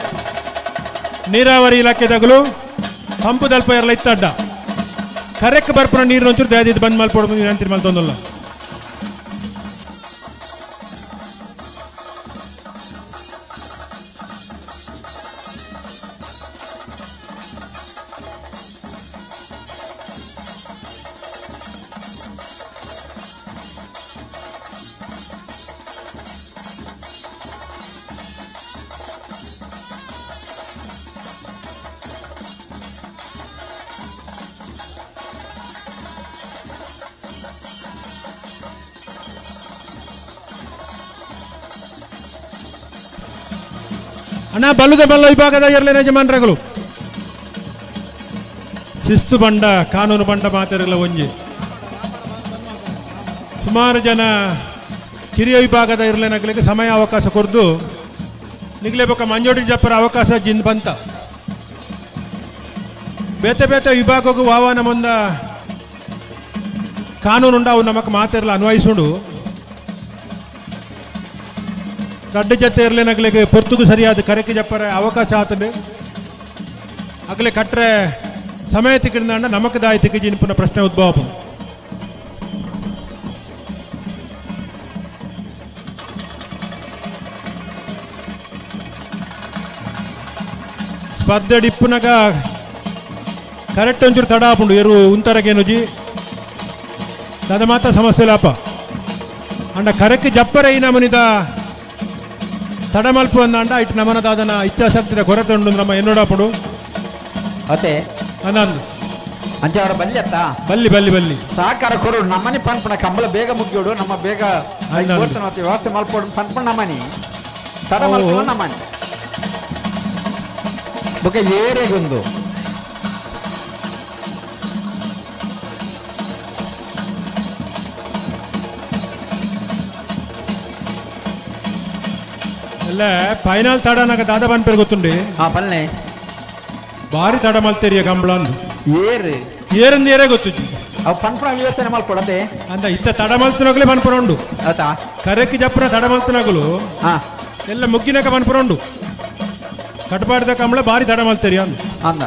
ನೀರಾವರಿ ಇಲಾಖೆದಾಗಲು ಪಂಪು ದಲ್ಪ ಎಲ್ಲ ಇತ್ತಡ್ಡ ಕರೆಕ್ ಬರ್ಪುನ ನೀರು ಒಂಚೂರು ದಯದಿದ್ದು ಬಂದ್ ಮಲ್ಪೋಡು ವಿನಂತಿ ಮಲ್ತೊಂದಲ್ಲ. ಅಣ್ಣ ಬಲ್ಲುದ ಬಲ್ಲ ವಿಭಾಗದ ಎರಡನೇ ಯಜಮಾನರುಗಳು ಶಿಸ್ತು ಬಂಡ ಕಾನೂನು ಬಂಡ ಮಾತಾಡಲ್ಲ ಒಂಜಿ ಸುಮಾರು ಜನ ಕಿರಿಯ ವಿಭಾಗದ ಇರಲೇನಗ್ಲಿಕ್ಕೆ ಸಮಯ ಅವಕಾಶ ಕೊರ್ದು ನಿಗ್ಲೆ ಬೊಕ್ಕ ಮಂಜೋಡಿ ಜಪ್ಪರ ಅವಕಾಶ ಜಿಂದ್ ಬಂತ ಬೇತೆ ಬೇತೆ ವಿಭಾಗಕ್ಕೂ ವಾವಾನ ಮುಂದ ಕಾನೂನುಂಡ ಅವು ನಮಕ್ ಮಾತಿರಲ್ಲ ಅನ್ವಯಿಸುಂಡು. ರಡ್ಡು ಜೊತೆ ಇರಲೇನಗ್ಲಿಗೆ ಪೊರ್ತುಗು ಸರಿಯಾದ ಕರೆಕ್ಕೆ ಜಪ್ಪರೆ ಅವಕಾಶ ಆತಂಡು ಅಗಲೆ ಕಟ್ರೆ ಸಮಯ ತಿಕ್ಕಿಂದ ನಮಕ್ ದಾಯಿ ತಿಕ್ಕಿ ಜಿನ್ಪುನ ಪ್ರಶ್ನೆ ಉದ್ಭವ. ಸ್ಪರ್ಧೆ ಡಿಪ್ಪುನಗ ಕರೆಕ್ಟ್ ಒಂಚೂರು ತಡ ಆಪುಂಡು ಎರು ಉಂತರಗೇನುಜಿ ದಾದ ಮಾತ್ರ ಸಮಸ್ಯೆ ಲಾಪ ಅಂಡ ಕರೆಕ್ಟ್ ಜಪ್ಪರೆ ಈ ನಮನಿದ ತಡಮಲ್ಪು ಅಂದ ಇಟ್ಟು ನಮನ ದಾದನ ಇಚ್ಛಾಶಕ್ತಿದ ಕೊರತೆ ಉಂಡು ನಮ್ಮ ಎನ್ನೋಡಾಪುಡು ಅತೆ ಅನಂದ್ ಅಂಚೆ ಅವರ ಬಲ್ಲಿ ಅತ್ತ ಬಲ್ಲಿ ಬಲ್ಲಿ ಬಲ್ಲಿ ಸಹಕಾರ ಕೊರು ನಮ್ಮನೆ ಪನ್ಪಣ ಕಂಬಳ ಬೇಗ ಮುಗಿಯೋಡು ನಮ್ಮ ಬೇಗ ವ್ಯವಸ್ಥೆ ಮಲ್ಪೋಡು ಪನ್ಪಣ ನಮ್ಮನಿ ತಡ ಮಲ್ಪು ನಮ್ಮನಿ ಬೊಕ ಏರೆಗೊಂದು ಅಲ್ಲ ಫೈನಲ್ ತಡ ನಾಗ ದಾದ ಬನ್ಪೇರು ಗೊತ್ತುಂಡಿ ಪಲ್ನೆ ಭಾರಿ ತಡ ಮಲ್ತೇರಿಯ ಕಂಬಳ ಅಂದು ಏರು ಏರಂದು ಏರೇ ಗೊತ್ತು ಅವು ಪನ್ಪಣ ವ್ಯವಸ್ಥೆ ಮಲ್ಪಡತೆ ಅಂದ ಇತ್ತ ತಡ ಮಲ್ತನಾಗಲೇ ಬನ್ಪುರ ಉಂಡು ಆತಾ ಕರೆಕ್ಟ್ ಜಪ್ಪನ ತಡ ಮಲ್ತನಾಗಲು ಎಲ್ಲ ಮುಗ್ಗಿನಾಗ ಬನ್ಪುರ ಉಂಡು ಕಟ್ಪಾಡಿದ ಕಂಬಳ ಭಾರಿ ತಡ ಮಲ್ತೇರಿ ಅಂದು ಅಂದ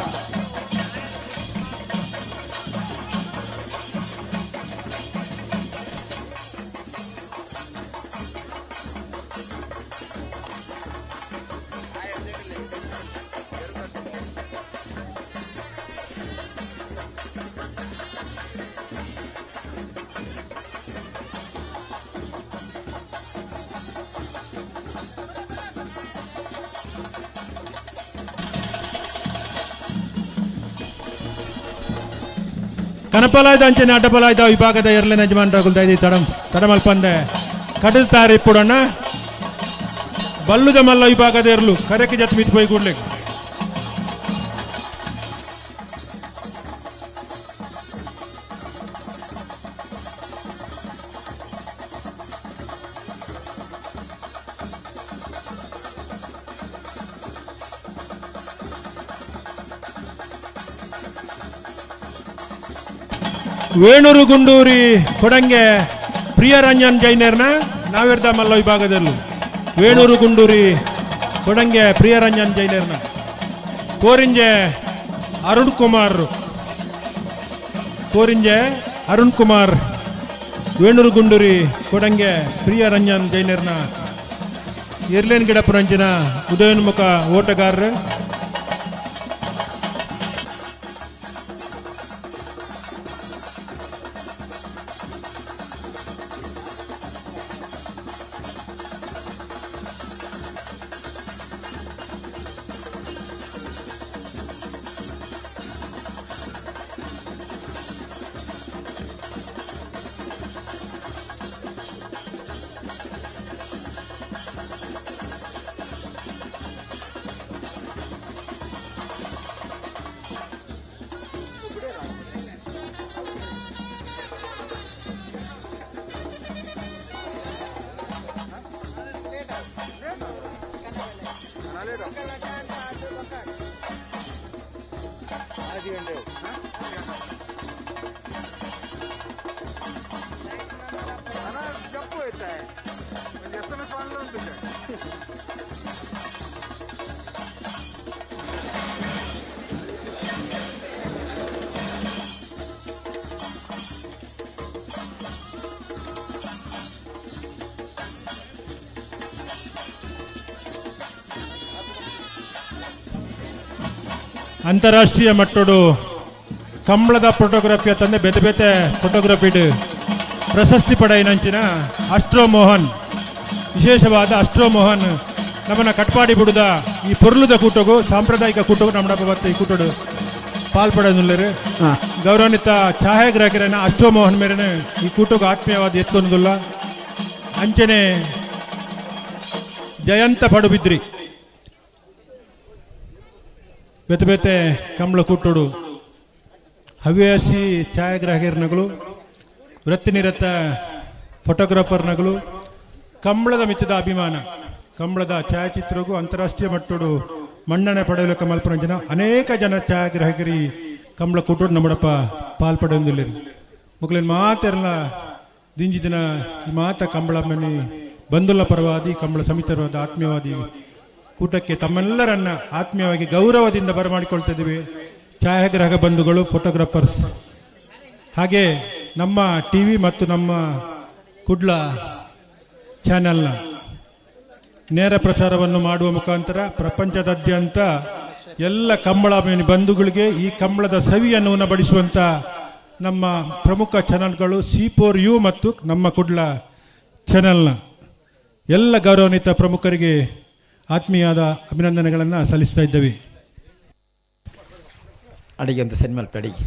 ಕನಪಲಾಯ್ದ ಅಂಚನೆ ಅಡ್ಡಪಲಾಯ್ದ ವಿಭಾಗದ ಎರಲನೇ ಯಜಮಾನರಾಗುಲ್ ದೈದಿ ತಡಂ ತಡಮಲ್ಪಂದೆ ಕಡಲ್ತಾರೆ ಇಪ್ಪುಡಣ್ಣ ಬಲ್ಲುದ ಮಲ್ಲ ವಿಭಾಗದ ಎರಲು ಕರೆಕ್ಕೆ ಜತ್ ಮಿತ್ ಪೋಯಿ ಕೂಡ್ಲೆ. ವೇಣೂರು ಗುಂಡೂರಿ ಕೊಡಂಗೆ ಪ್ರಿಯರಂಜನ್ ಜೈನರ್ನ ನಾವಿರ್ದ ಮಲ್ಲ ವಿಭಾಗದಲ್ಲೂ ವೇಣೂರು ಗುಂಡೂರಿ ಕೊಡಂಗೆ ಪ್ರಿಯರಂಜನ್ ಜೈನರ್ನ ಕೋರಿಂಜೆ ಅರುಣ್ ಕುಮಾರ್ ಕೋರಿಂಜೆ ಅರುಣ್ ಕುಮಾರ್ ವೇಣೂರು ಗುಂಡೂರಿ ಕೊಡಂಗೆ ಪ್ರಿಯರಂಜನ್ ಜೈನರ್ನ ಎರ್ಲೇನ್ ಗಿಡಪುರಂಚಿನ ಉದಯೋನ್ಮುಖ ಓಟಗಾರರು. ಅಂತಾರಾಷ್ಟ್ರೀಯ ಮಟ್ಟಡು ಕಂಬಳದ ಫೋಟೋಗ್ರಫಿಯ ತಂದೆ ಬೇತೆ ಬೇತೆ ಫೋಟೋಗ್ರಫಿಡ್ ಪ್ರಶಸ್ತಿ ಪಡೆಯಿನಂಚಿನ ಅಷ್ಟ್ರೋ ಮೋಹನ್, ವಿಶೇಷವಾದ ಅಷ್ಟ್ರೋ ಮೋಹನ್ ನಮ್ಮನ್ನ ಕಟ್ಪಾಡಿ ಬಿಡುದ ಈ ಪೊರ್ಲುದ ಕೂಟಗು ಸಾಂಪ್ರದಾಯಿಕ ಕೂಟಗು ನಮ್ಮ ಈ ಕೂಟಡು ಪಾಲ್ಪಡೋದಿಲ್ಲರು. ಗೌರವಾನ್ವಿತ ಛಾಯಾಗ್ರಾಹಕರನ್ನ ಅಷ್ಟ್ರೋ ಮೋಹನ್ ಮೇರೆನ ಈ ಕೂಟಗು ಆತ್ಮೀಯವಾದ ಎತ್ಕೊನುದಿಲ್ಲ. ಅಂಚನೆ ಜಯಂತ ಪಡುಬಿದ್ರಿ ಬೇತೆ ಬೇತೆ ಕಂಬಳ ಕೂಟೋಡು ಹವ್ಯಾಸಿ ಛಾಯಾಗ್ರಾಹಕರನಗಳು, ವೃತ್ತಿನಿರತ ಫೋಟೋಗ್ರಾಫರ್ನಗಳು, ಕಂಬಳದ ಮಿತ್ತದ ಅಭಿಮಾನ, ಕಂಬಳದ ಛಾಯಾಚಿತ್ರಗೂ ಅಂತಾರಾಷ್ಟ್ರೀಯ ಮಟ್ಟೋಡು ಮನ್ನಣೆ ಪಡೆಯಲು ಕಮಲ್ಪನ ಜನ ಅನೇಕ ಜನ ಛಾಯಾಗ್ರಾಹಕರಿ ಕಂಬಳ ಕೂಟೋಡು ನಮ್ಮಡಪ್ಪ ಪಾಲ್ಪಡೆಯೊಂದಿಲ್ಲಿರಿ. ಮಕ್ಕಳಿನ ಮಾತೆಲ್ಲ ದಿಂಜಿ ದಿನ ಈ ಮಾತ ಕಂಬಳ ಮನೆ ಬಂಧುಲ ಪರವಾದಿ ಕಂಬಳ ಸಮಿತರವಾದ ಆತ್ಮೀಯವಾದಿ ಕೂಟಕ್ಕೆ ತಮ್ಮೆಲ್ಲರನ್ನ ಆತ್ಮೀಯವಾಗಿ ಗೌರವದಿಂದ ಬರಮಾಡಿಕೊಳ್ತಾ ಇದ್ದೀವಿ. ಛಾಯಾಗ್ರಾಹಕ ಬಂಧುಗಳು, ಫೋಟೋಗ್ರಾಫರ್ಸ್, ಹಾಗೆ ನಮ್ಮ ಟಿ ವಿ ಮತ್ತು ನಮ್ಮ ಕುಡ್ಲ ಚಾನೆಲ್ನ ನೇರ ಪ್ರಸಾರವನ್ನು ಮಾಡುವ ಮುಖಾಂತರ ಪ್ರಪಂಚದಾದ್ಯಂತ ಎಲ್ಲ ಕಂಬಳ ಬಂಧುಗಳಿಗೆ ಈ ಕಂಬಳದ ಸವಿಯನ್ನು ಉಣಬಡಿಸುವಂಥ ನಮ್ಮ ಪ್ರಮುಖ ಚಾನೆಲ್ಗಳು C4U ಮತ್ತು ನಮ್ಮ ಕುಡ್ಲ ಚಾನೆಲ್ನ ಎಲ್ಲ ಗೌರವಾನ್ವಿತ ಪ್ರಮುಖರಿಗೆ ಆತ್ಮೀಯಾದ ಅಭಿನಂದನೆಗಳನ್ನು ಸಲ್ಲಿಸ್ತಾ ಇದ್ದೇವೆ. ಅಡಿಗೆ ಅಂತ ಸೆನ್ ಮಲ್ಪ ಅಡಿಗೆ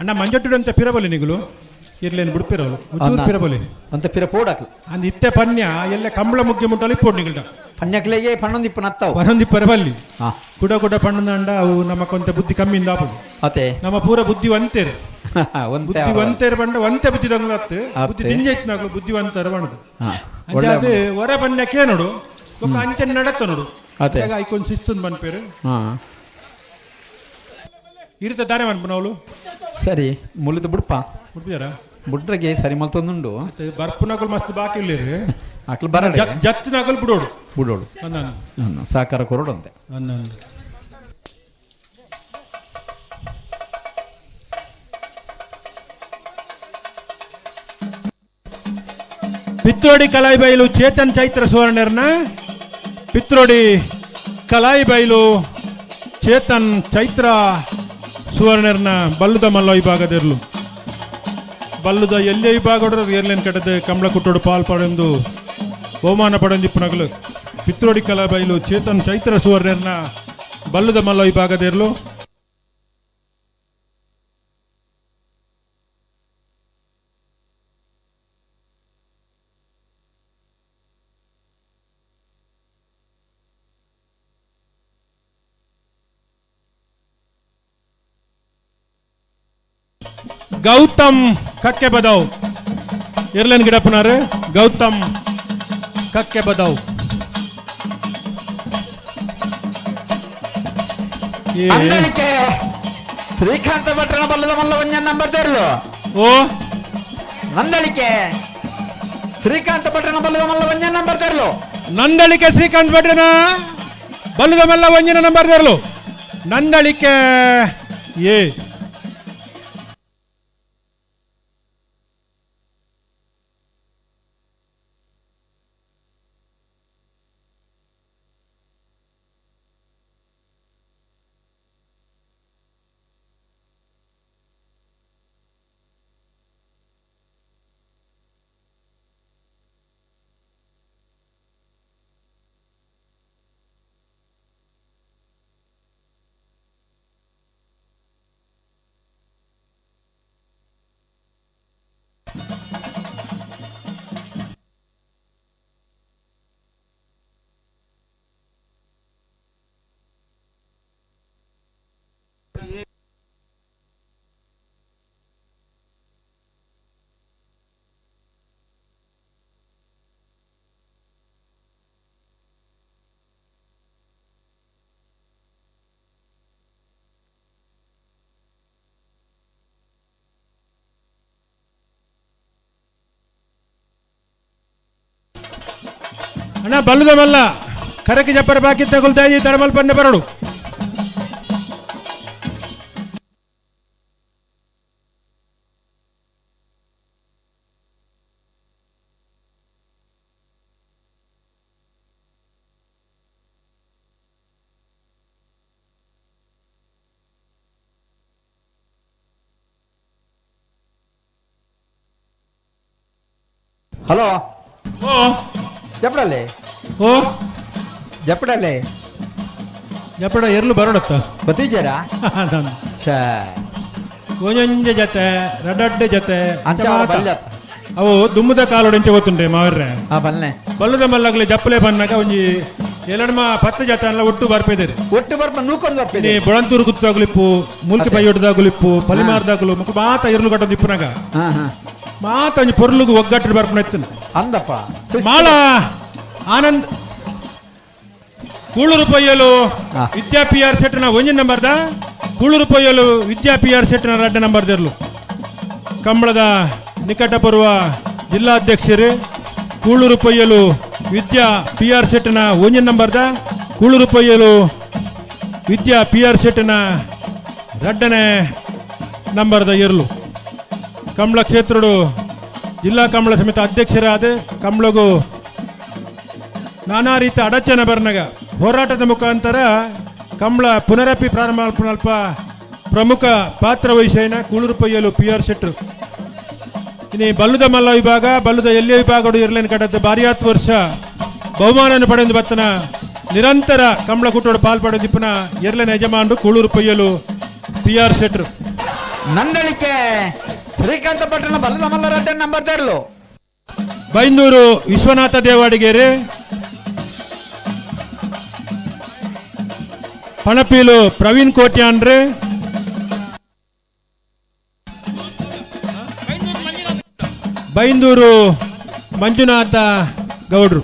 ಅಣ್ಣ ಮಂಜಟ್ಟುಡಂತ ಪಿರಬಲಿ ನಿಗುಲು ಇರ್ಲೇನು ಬಿಡ್ಪಿರವಲು ಉತ್ತೂರು ಪಿರಬಲಿ ಅಂತ ಪಿರ ಪೋಡಾಕ್ಲು ಅಂದ್ ಇತ್ತೆ ಪನ್ಯ ಎಲ್ಲ ಕಂಬಳ ಮುಗ್ಗಿ ಮುಟ್ಟಲಿ ಪೋಡ್ನಿಗಳ್ಡ ಪನ್ಯಕ್ಲೆಗೆ ಪನ್ನೊಂದಿಪ್ಪ ನತ್ತಾವು ಪನ್ನೊಂದಿಪ್ಪರ ಬಲ್ಲಿ ಕುಡ ಕುಡ ಪಣ್ಣಂಡ ಅವು ನಮ್ಮ ಕೊಂತ ಬುದ್ಧಿ ಕಮ್ಮಿಂದ ಆಪುಂಡು. ಅತೆ ನಮ್ಮ ಪೂರ ಬುದ್ಧಿವಂತೇರು ಬುದ್ಧಿವಂತೇರು ಬಂಡ ಒಂತೆ ಬುದ್ಧಿ ದಂಗ್ಲತ್ತು ಬುದ್ಧಿ ದಿಂಜೈತ್ನಾಗ್ಲು ಬುದ್ಧಿವಂತರ ಬಣ್ಣದು ಅದು ಹೊರ ಪನ್ಯಕ್ಕೆ ನೋಡು ఒక ಅಂಚೆ ನಡತ್ತ ನೋಡು ಐಕೊಂದು ಶಿಸ್ತುಂದು ಮನ್ಪೇರು ಇರುತ್ತೆ ದಾನೆ ಮನ್ಪನವಳು. ಸರಿ ಮುಲಿದು ಬುಡ್ಪ ಬುಡ್ಪಿದಾರ ಬುಡ್ರಗೆ ಸರಿ ಮಲ್ತೊಂದುಂಡು ಬರ್ಪುನಗಲ್ ಮಸ್ತ್ ಬಾಕಿ ಇಲ್ಲಿರಿ ಅಕ್ಲು ಬರ ಜತ್ತಿನಗಲ್ ಬಿಡೋಡು ಬಿಡೋಡು ಸಹಕಾರ ಕೊರಡು ಅಂತೆ. ಪಿತ್ರೋಡಿ ಕಲಾಯಿಬೈಲು ಚೇತನ್ ಚೈತ್ರ ಸುವರ್ಣರ್ನ ಪಿತ್ರೋಡಿ ಕಲಾಯಿಬೈಲು ಚೇತನ್ ಚೈತ್ರ ಸುವರ್ಣರ್ನ ಬಲ್ಲುದ ಮಲ್ಲ ವಿಭಾಗದಿರಲು ಬಲ್ಲುದ ಎಲ್ಲೇ ವಿಭಾಗ ಏರ್ಲೇನ್ ಕಟ್ಟದೆ ಕಮಲ ಕುಟ್ಟೋಡು ಪಾಲ್ ಪಡೆಂದು ಬಹುಮಾನ ಪಡೆಂದಿಪ್ಪನಗಲು ಪಿತ್ರೋಡಿ ಕಲಾಬೈಲು ಚೇತನ್ ಚೈತ್ರ ಸುವರ್ಣರ್ನ ಬಲ್ಲುದ ಮಲ್ಲ ವಿಭಾಗದಿರಲು. ಗೌತಮ್ ಕಕ್ಕೆ ಬದವ್ ಇರ್ಲೇನ್ ಗಿಡಪ್ಪನಾರು ಗೌತಮ್ ಕಕ್ಕೆ ಬದವ್ ಶ್ರೀಕಾಂತ ಭಟ್ರನ ಬಲ್ಲದ ಮಲ್ಲ ಒಂಜ ನಂಬರ್ ತೇರ್ಲು. ಓ ನಂದಳಿಕೆ ಶ್ರೀಕಾಂತ ಭಟ್ರನ ಬಲ್ಲದ ಮಲ್ಲ ಒಂಜ ನಂಬರ್ ತೇರ್ಲು. ನಂದಳಿಕೆ ಶ್ರೀಕಾಂತ್ ಭಟ್ರನ ಬಲ್ಲದ ಮಲ್ಲ ಒಂಜಿನ ನಂಬರ್ ತೇರ್ಲು. ನಂದಳಿಕೆ ಎ. ಅಣ್ಣ ಬಲ್ಲದ ಮಲ್ಲ ಕರಕ್ಕೆ ಜಪ್ಪರ ಬಾಕಿ ತಗೊಳ್ತಾ ಇದ್ದೀವಿ ತಡಮಲ್ ಪನ್ನೆ ಬರಡು. ಹಲೋ. ಓ ಜಪ್ಪಡಲ್ಲಿ. ಓ ಜಪ್ಪಡಲ್ಲಿ. ಜಪ್ಪಡ ಎರ್ಲು ಬರೋಡತ್ತ ಬತ್ತೀಜಾರಾ? ಛೇ. ಒಂಜೊಂಜೆ ಜೊತೆ ರಡ್ಡಡ್ಡೆ ಜೊತೆ ಅಂಚ ಮಾತ. ಬಲ್ಯತ್ತ. ಅವು ದುಮ್ಮದ ಕಾಲೊಡೆಂಚೆ ಗೊತ್ತುಂಟೆ ಮಾವರ್ರೆ. ಆ ಬಲ್ನೆ. ಬಲ್ಲದ ಮಲ್ಲಗ್ಲೆ ಜಪ್ಪಲೆ ಬನ್ನಾಗ ಒಂಜಿ ಎಲ್ಲಡಮ ಪತ್ತು ಜೊತೆ ಅಲ್ಲ ಒಟ್ಟು ಬರ್ಪೇದಿರಿ. ಒಟ್ಟು ಬರ್ಪ ನೂಕೊಂದು ಬರ್ಪೇದೆ. ನೀ ಬೊಳಂತೂರು ಗುತ್ತಾಗುಲಿಪ್ಪು, ಮುಲ್ಕಿ ಪೈಯೊಡ್ದಾಗುಲಿಪ್ಪು, ಪಲಿಮಾರ್ದಾಗುಲು ಮುಕ್ಕು ಮಾತ ಎರ್ಲು ಕಟ್ಟೊಂದು ಇಪ್ಪುನಾಗ ಮಾತ ಒಂಜಿ ಪೊರ್ಲುಗು ಒಗ್ಗಟ್ಟು ಬರ್ಪುನ ಎತ್ತುನು. ಅಂದಪ್ಪ. ಮಾಳ ಆನಂದ್ ಕೂಳೂರು ಪೊಯ್ಯಲು ವಿದ್ಯಾ ಪಿ ಆರ್ ಸೆಟ್ನ ಒಂಜಿ ನಂಬರ್ದ ಕೂಳೂರು ಪೊಯ್ಯಲು ವಿದ್ಯಾ ಪಿ ಆರ್ ಸೆಟ್ನ ರಡ್ಡ ನಂಬರ್ ದೆರ್ಲು. ಕಂಬಳದ ನಿಕಟ ಬರುವ ಜಿಲ್ಲಾಧ್ಯಕ್ಷರು ಕೂಳೂರು ಪೊಯ್ಯಲು ವಿದ್ಯಾ ಪಿ ಆರ್ ಸೆಟ್ನ ಒಂಜಿ ನಂಬರ್ದ ಕೂಳೂರು ಪೊಯ್ಯಲು ವಿದ್ಯಾ ಪಿ ಆರ್ ಸೆಟ್ನ ರಡ್ಡನೇ ನಂಬರ್ದ ಎರ್ಲು. ಕಂಬಳ ಕ್ಷೇತ್ರಡು ಜಿಲ್ಲಾ ಕಂಬಳ ಸಮಿತಿ ಅಧ್ಯಕ್ಷರಾದ ಕಂಬಳಗು ನಾನಾ ರೀತಿಯ ಅಡಚಣೆ ಬರ್ನಾಗ ಹೋರಾಟದ ಮುಖಾಂತರ ಕಂಬಳ ಪುನರಪಿ ಪ್ರಾರಂಭ ಅಲ್ಪ ಪ್ರಮುಖ ಪಾತ್ರ ವಹಿಸೇನ ಕೂಳೂರು ಪೊಯ್ಯಲು ಪಿ ಆರ್ ಶೆಟ್ರು. ಇನ್ನು ಬಲ್ಲುದ ಮಲ್ಲ ವಿಭಾಗ ಬಲ್ಲುದ ಎಲ್ಲಿಯ ವಿಭಾಗಡು ಇರ್ಲೇನು ಕಟ್ಟದ್ದು ಬಾರಿಯಾತ್ ವರ್ಷ ಬಹುಮಾನವನ್ನು ಪಡೆದು ಬತ್ತನ ನಿರಂತರ ಕಂಬಳ ಕೂಟೋಡು ಪಾಲ್ ಪಡೆದಿಪ್ಪನ ಎರ್ಲೇನ ಯಜಮಾನರು ಕೂಳೂರು ಪೊಯ್ಯಲು ಪಿ ಆರ್ ಶೆಟ್ರು. ನಂದಳಿಕೆ ಶ್ರೀಕಾಂತ ಭಟ್ರನ ಬಲ್ಲದ ಮಲ್ಲ ರಡ್ಡ ನಂಬರ್ ತೇರ್ಲು. ಬೈಂದೂರು ವಿಶ್ವನಾಥ ದೇವಾಡಿಗೇರಿ ಪಣಪೀಲು ಪ್ರವೀಣ್ ಕೋಟ್ಯಾನ್ರಿ ಬೈಂದೂರು ಮಂಜುನಾಥ ಗೌಡ್ರು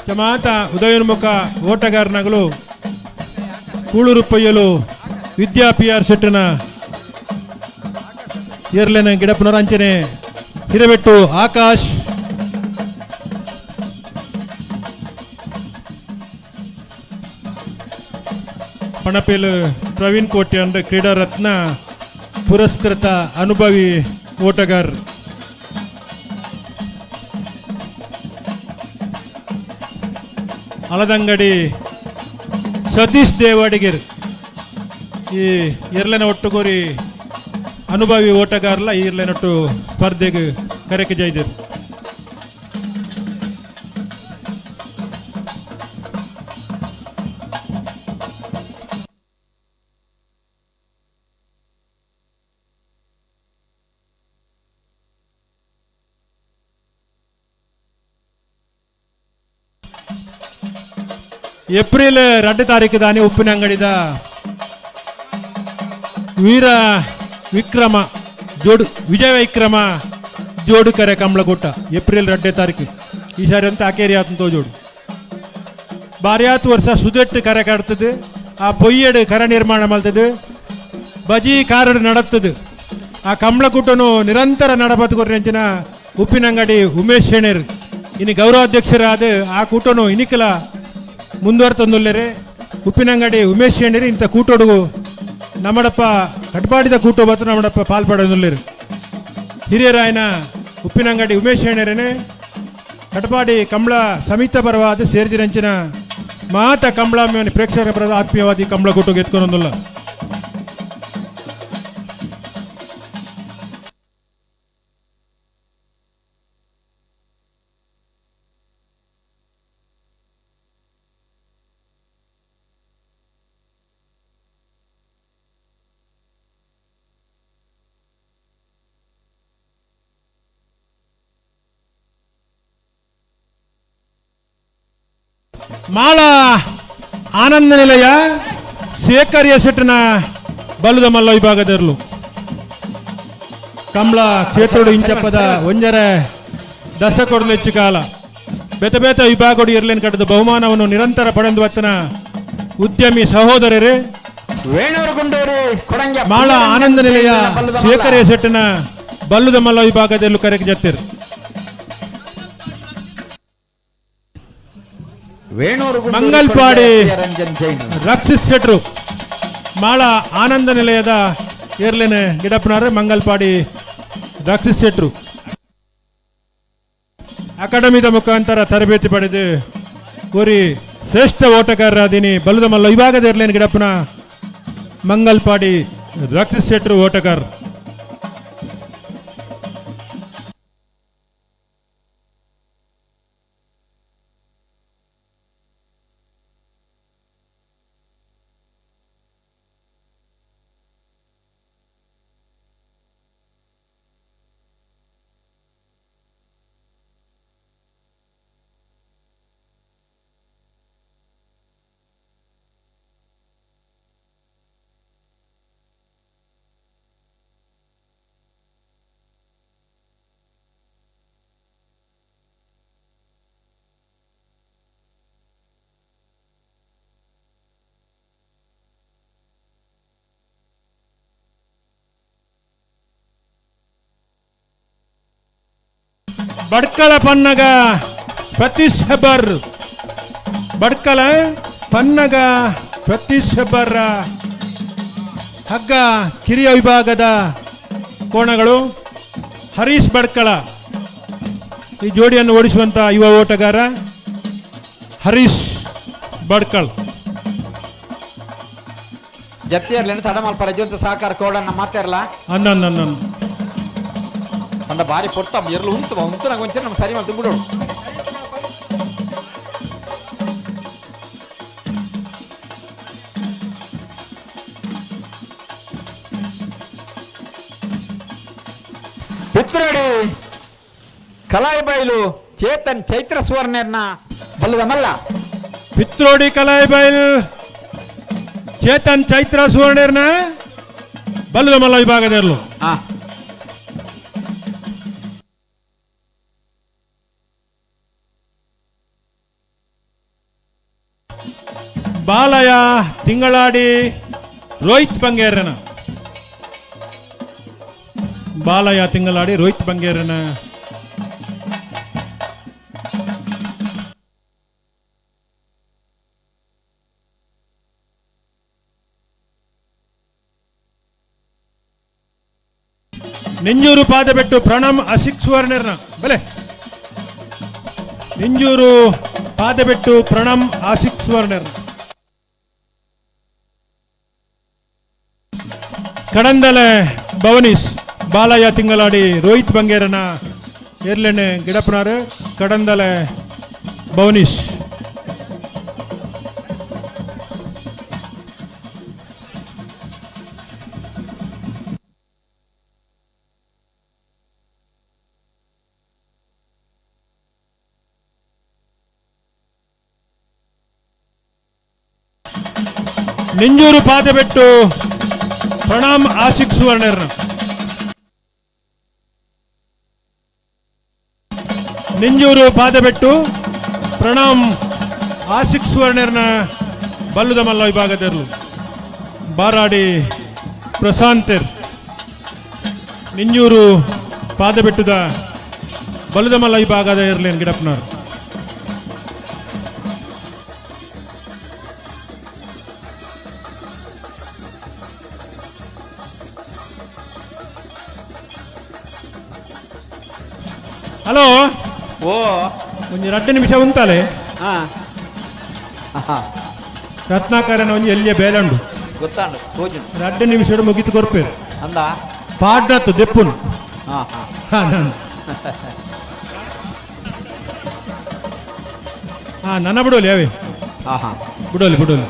ಜಮಾತ ಉದಯೋನ್ಮುಖ ಓಟಗಾರನಗಳು ಕೂಳೂರು ಪೊಯ್ಯಲು ವಿದ್ಯಾ ಪಿ ಆರ್ ಶೆಟ್ಟನ ಏರ್ಲೆನ ಗಿಡ ಪುನರಂಚನೆ ಹಿರಬೆಟ್ಟು ಆಕಾಶ್ ಪಣಪೇಲು ಪ್ರವೀಣ್ ಕೋಟ್ಯಾನ್ ಕ್ರೀಡಾ ರತ್ನ ಪುರಸ್ಕೃತ ಅನುಭವಿ ಓಟಗಾರ. ಅಲದಂಗಡಿ ಸತೀಶ್ ದೇವಾಡಿಗೇರ್ ಈ ಎರ್ಲೆನ ಒಟ್ಟುಗೋರಿ ಅನುಭವಿ ಓಟಗಾರಲ ಈ ಎರ್ಲೆನೊಟ್ಟು ಸ್ಪರ್ಧೆಗೆ ಕರೆಕೆ ಜೈದರು. ಏಪ್ರಿಲ್ 2 ತಾರೀಕು ದಾನಿ ಉಪ್ಪಿನಂಗಡಿದ ವೀರ ವಿಕ್ರಮ ಜೋಡು ವಿಜಯ ವಿಕ್ರಮ ಜೋಡು ಕರೆ ಕಂಬಳಕೂಟ ಏಪ್ರಿಲ್ 2 ತಾರೀಕು ಈ ಸಾರಿ ಅಂತ ಅಕೇರಿ ಆತಂತ ಜೋಡು ಬಾರ್ಯಾತು ವರ್ಷ ಸುದೆಟ್ಟು ಕರೆ ಕಟ್ತದೆ ಆ ಪೊಯ್ಯಡು ಕರೆ ನಿರ್ಮಾಣ ಮಾಡ್ತದೆ. ಬಜಿ ಕಾರಡು ನಡತ್ತದು. ಆ ಕಂಬಳಕೂಟನು ನಿರಂತರ ನಡಬತ್ಕೊರ್ನೆಂಚಿನ ಉಪ್ಪಿನಂಗಡಿ ಉಮೇಶ್ ಶೆಣೆರ್ ಇನಿ ಗೌರವಾಧ್ಯಕ್ಷರಾದ ಆ ಕೂಟನು ಇನಿಕಲ ಮುಂದುವರ್ತಂದುಲ್ಲೇರೆ. ಉಪ್ಪಿನಂಗಡಿ ಉಮೇಶ್ ಶೆಣೆರ್ ಇಂಥ ಕೂಟೊಡುಗು ನಮ್ಮಡಪ್ಪ ಕಟ್ಪಾಡಿದ ಕೂಟ ಬತ್ತು ನಮ್ಮಡಪ್ಪ ಪಾಲ್ಪಡೋದುಲ್ಲೇರು. ಹಿರಿಯರಾಯನ ಉಪ್ಪಿನಂಗಡಿ ಉಮೇಶ್ ಶೆಣೆರೇನೆ ಕಟಪಾಡಿ ಕಂಬಳ ಸಮಿತ ಪರವಾದ ಸೇರಿದಿರಂಚಿನ ಮಾತ ಕಂಬಳ ಪ್ರೇಕ್ಷಕರ ಪರದ ಆತ್ಮೀಯವಾದಿ ಕಂಬಳ ಕೂಟಕ್ಕೆ ಎತ್ಕೊಂಡೊಂದುಲ್ಲ. ಮಾಳ ಆನಂದ ನಿಲಯ ಶೇಖರ್ ಎಸೆಟ್ನ ಬಲದ ಮಲ್ಲ ವಿಭಾಗದರ್ಲು ಕಮಲ ಕ್ಷೇತ್ರೋಡು ಇಂಚಪ್ಪದ ಒಂಜರೆ ದಶಕೊಡಲು ಹೆಚ್ಚು ಕಾಲ ಬೇತ ಬೇತ ವಿಭಾಗಡು ಇರ್ಲೇನು ಕಟ್ಟದ ಬಹುಮಾನವನ್ನು ನಿರಂತರ ಪಡೆದು ಬತ್ತನ ಉದ್ಯಮಿ ಸಹೋದರರೇ ಮಾಳ ಆನಂದ ನಿಲಯ ಶೇಖರ್ ಎಸೆಟ್ನ ಬಲ್ಲದ ಮಲ್ಲ ವಿಭಾಗದಲ್ಲೂ ಕರೆಗೆ ಜತ್ತಿರು. ಮಂಗಲ್ಪಾಡಿ ರಕ್ಷಿತ್ ಶೆಟ್ರು ಮಾಳ ಆನಂದ ನಿಲಯದ ಏರ್ಲೇನೆ ಗಿಡಪ್ಪನವರೇ. ಮಂಗಲ್ಪಾಡಿ ರಕ್ಷಿತ್ ಶೆಟ್ರು ಅಕಾಡೆಮಿದ ಮುಖಾಂತರ ತರಬೇತಿ ಪಡೆದು ಕೋರಿ ಶ್ರೇಷ್ಠ ಓಟಗಾರರಾದೀನಿ ಬಲದ ಮಲ್ಲ ವಿಭಾಗದ ಏರ್ಲೇನೆ ಗಿಡಪ್ಪನ ಮಂಗಲ್ಪಾಡಿ ರಕ್ಷಿತ್ ಶೆಟ್ರು ಓಟಗಾರ. ಬಡ್ಕಳ ಪನ್ನಗ ಪ್ರತೀಶ್ ಹೆಬ್ಬಾರ್, ಬಡ್ಕಳ ಪನ್ನಗ ಪ್ರತೀಶ್ ಹೆಬ್ಬಾರ ಹಗ್ಗ ಕಿರಿಯ ವಿಭಾಗದ ಕೋಣಗಳು ಹರೀಶ್ ಬಡ್ಕಳ ಈ ಜೋಡಿಯನ್ನು ಓಡಿಸುವಂತ ಯುವ ಓಟಗಾರ ಹರೀಶ್ ಬಡ್ಕಳ್. ಜತ್ತಿಯರ್ಲೇನು ತಡ ಮಲ್ಪ ರಜಂತ ಸಹಕಾರ ಕೋಡನ್ನ ಮಾತಾರಲ್ಲ ಅನ್ನ ಅಂದ ಬಾರಿ ಪೊರ್ತ ಎರ್ಲು ಉಂತು ಉಂತು ನಂಗೆ ಒಂಚೂರು ನಮ್ಮ ಸರಿ ಮಾಡಿ ಬಿಡೋಡು. ಪಿತ್ರಡಿ ಕಲಾಯಿಬೈಲು ಚೇತನ್ ಚೈತ್ರ ಸುವರ್ಣರ್ನ ಬಲ್ಲದ ಮಲ್ಲ. ಪಿತ್ರೋಡಿ ಕಲಾಯಿಬೈಲ್ ಚೇತನ್ ಚೈತ್ರ ಸುವರ್ಣರ್ನ ಬಲ್ಲದ ಮಲ್ಲ ವಿಭಾಗದಲ್ಲೂ. ಬಾಲಯ ತಿಂಗಳಾಡಿ ರೋಹಿತ್ ಬಂಗೇರನ, ಬಾಲಯ ತಿಂಗಳಾಡಿ ರೋಹಿತ್ ಬಂಗೇರನ. ನಿಂಜೂರು ಪಾದಬೆಟ್ಟು ಪ್ರಣಮ್ ಅಶಿಕ್ ಸುವರ್ಣರ್ನ ಬಲೆ. ನಿಂಜೂರು ಪಾದಬೆಟ್ಟು ಪ್ರಣಮ್ ಆಶಿಕ್ ಸುವರ್ಣರ್. ಕಡಂದಲೆ ಭವನೀಶ್ ಬಾಲಯ್ಯ ತಿಂಗಳಾಡಿ ರೋಹಿತ್ ಬಂಗೇರನ ಏರ್ಲೆಣ್ಣೆ ಗಿಡಪ್ಪನಾರು ಕಡಂದಲೆ ಭವನೀಶ್. ನಿಂಜೂರು ಪಾದಬೆಟ್ಟು ಪ್ರಣಾಮ್ ಆಶಿಕ್ ಸುವರ್ಣರ್ನ. ನಿಂಜೂರು ಪಾದಬೆಟ್ಟು ಪ್ರಣಾಮ್ ಆಶಿಕ್ ಸುವರ್ಣರ್ನ ಬಲ್ಲುದ ಮಲ್ಲ ವಿಭಾಗದಲ್ಲೂ. ಬಾರಾಡಿ ಪ್ರಶಾಂತರ್ ನಿಂಜೂರು ಪಾದಬೆಟ್ಟದ ಬಲದಮಲ್ಲ ಈ ಭಾಗದ ಇರಲೇನು ಗಿಡಪ್ಪನವರು. ಹಲೋ ಓ ಒಂಜಿ 2 ನಿಮಿಷ ಉಂತಾಲೆ. ರತ್ನಾಕರನ ಒಂಜಿ ಎಲ್ಲಿಯ ಬೇಲಂಡು ಗೊತ್ತಾಂಡು ತೋಜುಂಡು 2 ನಿಮಿಷ ಮುಗಿತು ಕೊರ್ಪೇರು ಅಂದ ಪಾಡ್ನತ್ತು ದೆಪ್ಪುನು. ನಾನು ನನ್ನ ಬಿಡೋಲಿ ಅವೇ ಬಿಡೋಲಿ ಬಿಡೋಲಿ.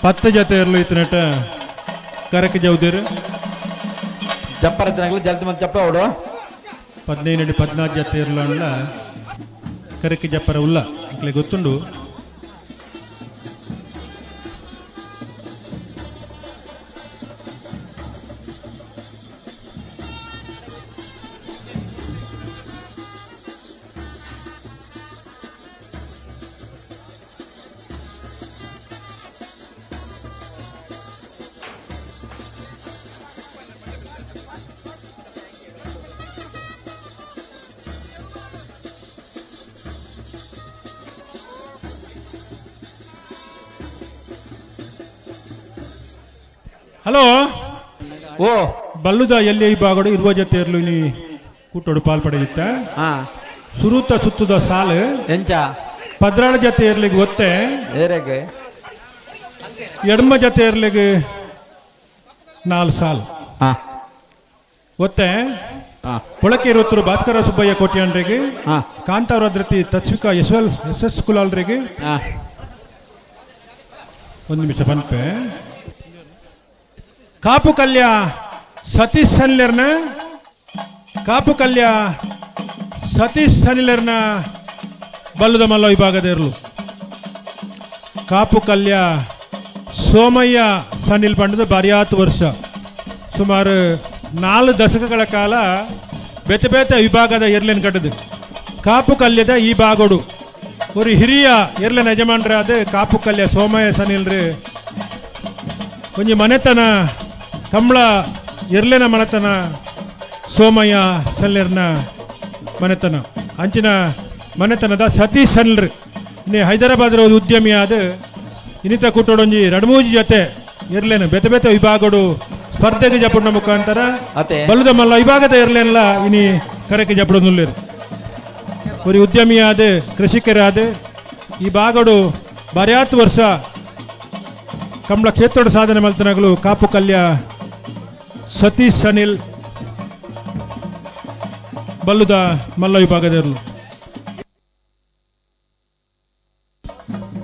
ಪತ್ತು ಜೊತೆ ಇರಲು ಇತ್ತನಟ ಕರಕ್ಕೆ ಜೌದಿರು ಜಪ್ಪರ ಜನಗಳು ಜಲ್ದಿ ಮಂದಿ ಜಪ್ಪ ಅವಡು 15 ಅಡಿ 14 ಜೊತೆ ಇರಲು ಅಲ್ಲ ಕರಕ್ಕೆ ಜಪ್ಪರ ಉಲ್ಲ ಇಕ್ಲೆ ಗೊತ್ತುಂಡು. ಹಲೋ ಓ ಬಲ್ಲುದ ಎಲ್ಲಿ ಈ ಬಾಗಡು ಇರುವ ಜೊತೆ ಇರಲು ನೀ ಕೂಟೋಡು ಪಾಲ್ ಪಡೆಯುತ್ತ ಸುರುತ ಸುತ್ತದ ಸಾಲು ಎಂಚ 16 ಜೊತೆ ಇರ್ಲಿಗೆ ಒತ್ತೆ ಏರೆಗೆ ಎಡಮ ಜೊತೆ ಇರ್ಲಿಗೆ 4 ಸಾಲು ಒತ್ತೆ. ಕೊಳಕೆ ಇರುತ್ತರು ಭಾಸ್ಕರ ಸುಬ್ಬಯ್ಯ ಕೋಟ್ಯಾನ್ರಿಗೆ, ಕಾಂತಾರದ್ರತಿ ತತ್ವಿಕಾ ಎಸ್ ಎಸ್ ಕುಲಾಲ್ರಿಗೆ. ಒಂದು ನಿಮಿಷ ಬಂಪೆ. ಕಾಪು ಕಲ್ಯ ಸತೀಶ್ ಸನ್ಲೆರ್ನ, ಕಾಪು ಕಲ್ಯ ಸತೀಶ್ ಸನಿಲೆರ್ನ ಬಲ್ಲದ ಮಲ್ಲ ವಿಭಾಗದ ಇರಲು. ಕಾಪು ಕಲ್ಯ ಸೋಮಯ್ಯ ಸನಿಲ್ ಪಂಡದ ಬಾರಿಯಾತು ವರ್ಷ ಸುಮಾರು 4 ದಶಕಗಳ ಕಾಲ ಬೇತೆ ಬೇತೆ ವಿಭಾಗದ ಎರ್ಲೆನ್ ಕಟ್ಟದು. ಕಾಪು ಕಲ್ಯದ ಈ ಭಾಗಡು ஒரு ಹಿರಿಯ ಎರ್ಲೆನ್ ಯಜಮಾನ್ರಾದ ಕಾಪು ಕಲ್ಯ ಸೋಮಯ್ಯ ಸನಿಲ್ರಿ ಒಂಜಿ ಮನೆತನ ಕಮಲ ಎರ್ಲೆನ ಮನೆತನ ಸೋಮಯ್ಯ ಸನ್ಲೆರ್ನ ಮನೆತನ ಅಂಚಿನ ಮನೆತನದ ಸತೀಶ್ ಸನ್ಲ್ರಿ ಇನ್ನೇ ಹೈದರಾಬಾದ್ರ ಉದ್ಯಮಿಯಾದ ಇನ್ನಿತ ಕೂಟೋಡೊಂಜಿ ರಡ್ಮೂಜಿ ಜೊತೆ ಎರ್ಲೇನು ಬೇತೆ ಬೇತೆ ವಿಭಾಗಡು ಸ್ಪರ್ಧೆಗೆ ಜಪುಡ್ನ ಮುಖಾಂತರ ಬಲ್ಲದ ಮಲ್ಲ ವಿಭಾಗದ ಎರ್ಲೇನಲ್ಲ ಇನಿ ಕರೆಕ್ಕೆ ಜಪುಡ ನುಲ್ಲೇರು. ಒಂದು ಉದ್ಯಮಿಯಾದ ಕೃಷಿಕರಾದ ಈ ಭಾಗಡು ಬರ್ಯಾತ್ ವರ್ಷ ಕಮಲ ಕ್ಷೇತ್ರದ ಸಾಧನೆ ಮಲ್ತನಗಳು ಕಾಪು ಕಲ್ಯ ಸತೀಶ್ ಸನಿಲ್ ಬಲ್ಲುದ ಮಲ್ಲ ವಿಭಾಗದವರು.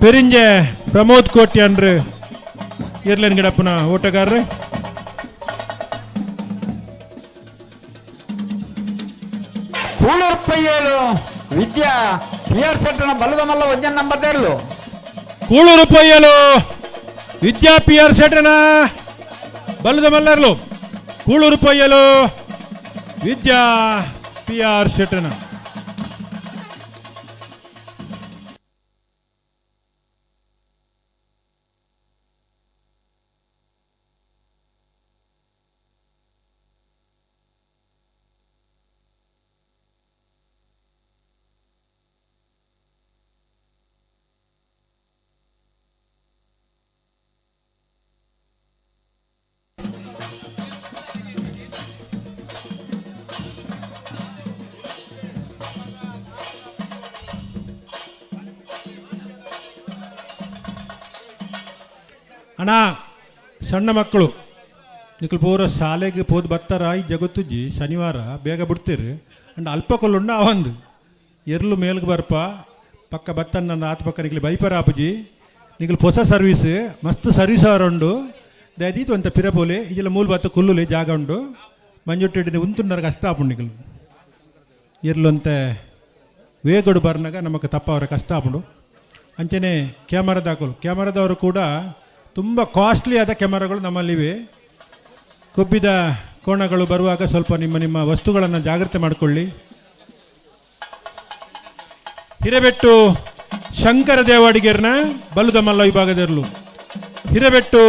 ಪೆರಿಂಜೆ ಪ್ರಮೋದ್ ಕೋಟ್ಯಾನ್ರು ಇರ್ಲೇನ್ ಗಿಡಪ್ಪನ ಓಟಗಾರರು. ಕೂಳೂರು ಪಯ್ಯಲು ವಿದ್ಯಾ ಪಿ ಆರ್ ಸೆಟ್ನ ಬಲ್ಲದ ಮಲ್ಲ ಒಂಜನ್ ನಂಬರ್ ದೇರ್ಲು. ಕೂಳೂರು ಪಯ್ಯಲು ವಿದ್ಯಾ ಪಿ ಆರ್ ಸೆಟ್ನ ಬಲ್ಲದ ಮಲ್ಲರ್ಲು. ಕೂಳೂರು ಪಯ್ಯಲು ವಿದ್ಯಾ ಪಿ ಆರ್ ಶೆಟ್ಟನ. ಅಣ್ಣ, ಸಣ್ಣ ಮಕ್ಕಳು ನಿಕುಲು ಪೂರ ಶಾಲೆಗೆ ಪೋದು ಬತ್ತಾರ ಈ ಜಗತ್ತುಜ್ಜಿ ಶನಿವಾರ ಬೇಗ ಬಿಡ್ತೀರಿ. ಅಂಡ್ ಅಲ್ಪ ಕೊಲ್ಲುಂಡ ಅವಂದು ಎರ್ಲು ಮೇಲ್ಗೆ ಬರ್ಪ ಪಕ್ಕ ಬತ್ತನ್ನ ನನ್ನ ಆತ ಪಕ್ಕ ನಿಕ್ಲು ಬೈಪರ್ ಆಪುಜಿ. ನಿಕುಲು ಹೊಸ ಸರ್ವೀಸ್ ಮಸ್ತ್ ಸರ್ವೀಸ್ ಅವರುಂಡು ದಯದೀತು ಅಂತ ಪಿರಪೋಲೆ ಇಜಲ ಮೂಲ ಬತ್ತ ಕುಲ್ಲುಲೆ ಜಾಗ ಉಂಡು ಮಂಜುಟ್ಟಿಡ್ದು ಉಂತುಂಡರ ಕಷ್ಟ ಆಪುಂಡು. ನಿಕುಲು ಎರ್ಲು ಅಂತೆ ವೇಗಡು ಬರ್ನಾಗ ನಮಗೆ ತಪ್ಪ ಅವರ ಕಷ್ಟ ಆಪುಂಡು. ಅಂಚನೆ ಕ್ಯಾಮರಾದಾಕಲು ಕ್ಯಾಮರಾದವರು ಕೂಡ ತುಂಬ ಕಾಸ್ಟ್ಲಿ ಆದ ಕ್ಯಾಮರಾಗಳು ನಮ್ಮಲ್ಲಿವೆ. ಕೊಬ್ಬಿದ ಕೋಣಗಳು ಬರುವಾಗ ಸ್ವಲ್ಪ ನಿಮ್ಮ ನಿಮ್ಮ ವಸ್ತುಗಳನ್ನು ಜಾಗ್ರತೆ ಮಾಡಿಕೊಳ್ಳಿ. ಹಿರೇಬೆಟ್ಟು ಶಂಕರ ದೇವಾಡಿಗೆರ್ನ ಬಲ್ಲುದ ಮಲ್ಲ ವಿಭಾಗದಿರಲು ಹಿರೇಬೆಟ್ಟು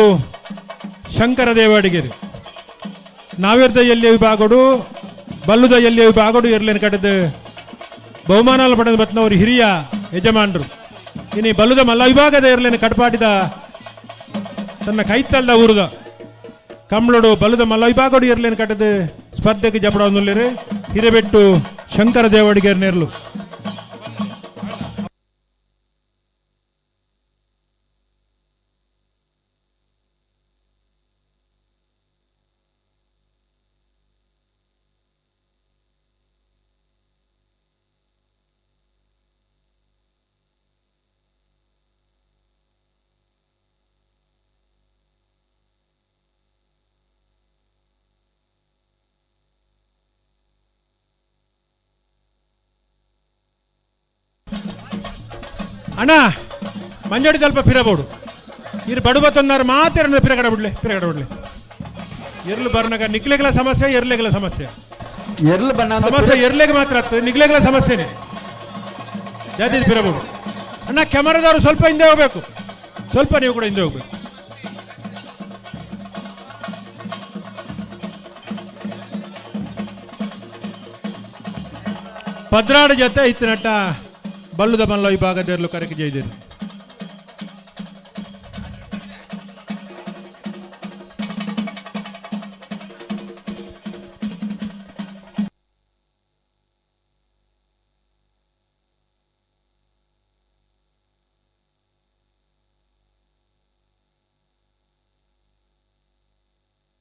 ಶಂಕರ ದೇವಾಡಿಗೆರ್ ನಾವಿರ್ದ ಎಲ್ಲಿಯ ವಿಭಾಗಡು ಬಲ್ಲುದ ಎಲ್ಲಿಯ ವಿಭಾಗಡು ಇರ್ಲೇನು ಕಟ್ಟದ ಬಹುಮಾನ ಪಡೆದ ಬತ್ನವರು ಹಿರಿಯ ಯಜಮಾನರು. ಇನಿ ಬಲ್ಲುದ ಮಲ್ಲ ವಿಭಾಗದ ಇರ್ಲೇನು ಕಟ್ಪಾಟಿದ ತನ್ನ ಕೈತಲ್ದ ಊರುದ ಕಮ್ಳೋಡು ಬಲ್ಲುದ ಮಲ್ಲ ವಿಭಾಗಡು ಇರ್ಲೇನು ಕಟ್ಟದ ಸ್ಪರ್ಧೆಗೆ ಜಪಡವನ್ನುಲ್ಲೇರು ಹಿರೇಬೆಟ್ಟು ಶಂಕರ ದೇವಾಡಿಗೆರ್ ನೇರ್ಲು. ಅಣ್ಣ ಮಂಜೋಡಿ ಸ್ವಲ್ಪ ಪಿರಬೋಡು ಇರು ಬಡುವ ತೊಂದರೆ ಮಾತ್ರ ಪಿರಗಡ ಬಿಡ್ಲಿ ಪಿರಗಡ ಬಿಡ್ಲಿ. ಎರ್ಲು ಬರ್ನಾಗ ನಿಕ್ಲೆಗಳ ಸಮಸ್ಯೆ ಎರ್ಲೆಗಳ ಸಮಸ್ಯೆ ಎರ್ಲು ಬಣ್ಣ ಸಮಸ್ಯೆ ಎರ್ಲೆಗೆ ಮಾತ್ರ ಆಗ್ತದೆ, ನಿಕ್ಲೆಗಳ ಸಮಸ್ಯೆನೇ ಜಾತಿ ಪಿರಬೋಡು. ಅಣ್ಣ ಕ್ಯಾಮರಾದವರು ಸ್ವಲ್ಪ ಹಿಂದೆ ಹೋಗ್ಬೇಕು, ಸ್ವಲ್ಪ ನೀವು ಕೂಡ ಹಿಂದೆ ಹೋಗ್ಬೇಕು. ಪದ್ರಾಡು ಜೊತೆ ಇತ್ತು ನಟ್ಟ ಬಲ್ಲುದ ಮಲ್ಲ ವಿಭಾಗದಲ್ಲೂ ಕರೆಗೆ ಜೈದರು.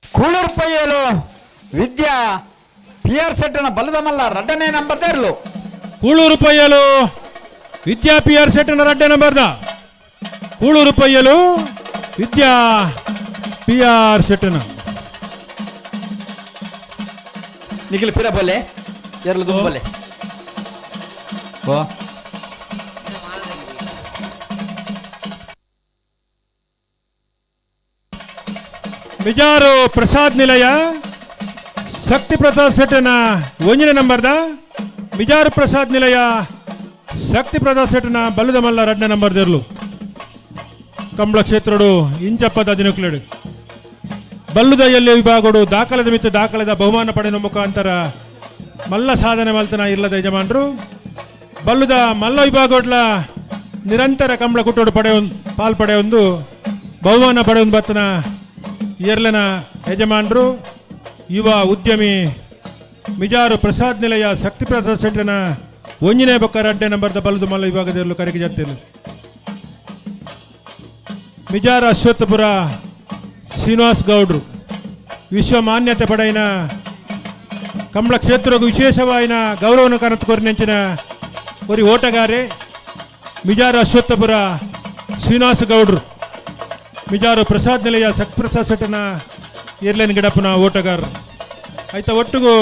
ಕೂಳೂರು ಪೈಯಲು ವಿದ್ಯಾ ಪಿ ಆರ್ ಸೆಟ್ಟನ ಬಲ್ಲದ ಮಲ್ಲ ರಡ್ಡನೇ ನಂಬರ್ ಇರಲು. ಕೂಳೂರು ಪೈಯಲು ವಿದ್ಯಾ ಪಿ ಆರ್ ಸೆಟ್ಟನ ರಡ್ಡೆ ನಂಬರ್ದ ಕೂಳೂರು ಪೈಯಲು ವಿದ್ಯಾ ಪಿ ಆರ್ ಸೆಟ್ಟನ. ನಿಖಿಲ್ ಪಿರಬಲ್ಲೆ ಎರಲು ದುಂಬಲ್ಲೆ ಓ ಮಿಜಾರು ಪ್ರಸಾದ್ ನಿಲಯ ಶಕ್ತಿ ಪ್ರಸಾದ್ ಸೆಟ್ಟನ ಒಂಜಿನ ನಂಬರ್ದ ಮಿಜಾರು ಪ್ರಸಾದ್ ನಿಲಯ ಶಕ್ತಿ ಪ್ರಸಾದ್ ಸೆಟ್ಟನ ಬಲ್ಲದ ಮಲ್ಲ ರಡ್ಡ ನಂಬರ್ ದೇರ್ಲು. ಕಂಬಳ ಕ್ಷೇತ್ರಡು ಇಂಚಪ್ಪದ ದಿನಕ್ಲೇಡು ಬಲ್ಲುದ ಎಲ್ಲಿ ವಿಭಾಗಡು ದಾಖಲದ ಮಿತ್ತ ದಾಖಲದ ಬಹುಮಾನ ಪಡೆಯುವ ಮುಖಾಂತರ ಮಲ್ಲ ಸಾಧನೆ ಮಲ್ತನ ಇಲ್ಲದ ಯಜಮಾನರು. ಬಲ್ಲುದ ಮಲ್ಲ ವಿಭಾಗಡ್ಲ ನಿರಂತರ ಕಂಬಳ ಕುಟ್ಟೋಡು ಪಡೆಯ ಪಾಲ್ ಪಡೆಯೊಂದು ಬಹುಮಾನ ಪಡೆಯೊಂದು ಬತ್ತನ ಎರ್ಲನ ಯಜಮಾನರು ಯುವ ಉದ್ಯಮಿ ಮಿಜಾರು ಪ್ರಸಾದ್ ನಿಲಯ ಶಕ್ತಿ ಪ್ರಸಾದ್ ಸೆಟ್ಟನ ಒಂಜಿನೇ ಬೊಕ್ಕ ರಡ್ಡೆ ನಂಬರ್ದ ಬಲ್ಲದು ಮಲ್ಲ ವಿಭಾಗದಲ್ಲಿ ಕರೆಗೆ ಜತ್ತಿಲ್ಲ. ಮಿಜಾರ ಅಶ್ವತ್ಥಪುರ ಶ್ರೀನಿವಾಸ್ ಗೌಡ್ರು ವಿಶ್ವ ಮಾನ್ಯತೆ ಪಡೆಯಿನ ಕಂಬಳ ಕ್ಷೇತ್ರకు ವಿಶೇಷವಾಯಿನ ಗೌರವನ ಕನತ್ಕೊರಿನೆಂಚಿನ ಒರಿ ಓಟಗಾರೆ ಮಿಜಾರು ಅಶ್ವತ್ಥಪುರ ಶ್ರೀನಿವಾಸ ಗೌಡ್ರು ಮಿಜಾರು ಪ್ರಸಾದ್ ನಿಲಯ ಶಕ್ತಿ ಪ್ರಸಾದ್ ಸೆಟ್ಟನ ಏರ್ಲೈನ್ ಗಿಡಪ್ಪನ ಓಟಗಾರರು. ಆಯ್ತಾ ಒಟ್ಟಿಗೂ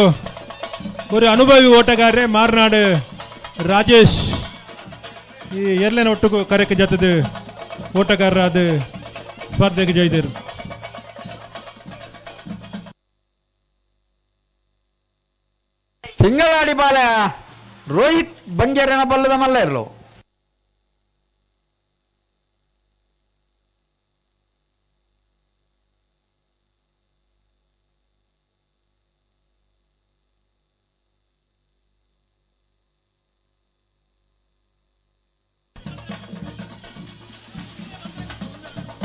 ஒரு ಅನುಭವಿ ಓಟಗಾರರೆ ಮಾರ್ನಾಡು ರಾಜೇಶ್ ಈ ಏರ್ಲೈನ್ ಒಟ್ಟಿಗೂ ಕರೆಕ್ಕೆ ಜೊತೆದು ಓಟಗಾರರಾದ ಸ್ಪರ್ಧೆಗೆ ಜೈದರು. ತಿಂಗಳಾಡಿ ಬಾಲ ರೋಹಿತ್ ಬಂಜಾರನ ಬಲ್ಲದ ಮಲ್ಲ ಇರಲು.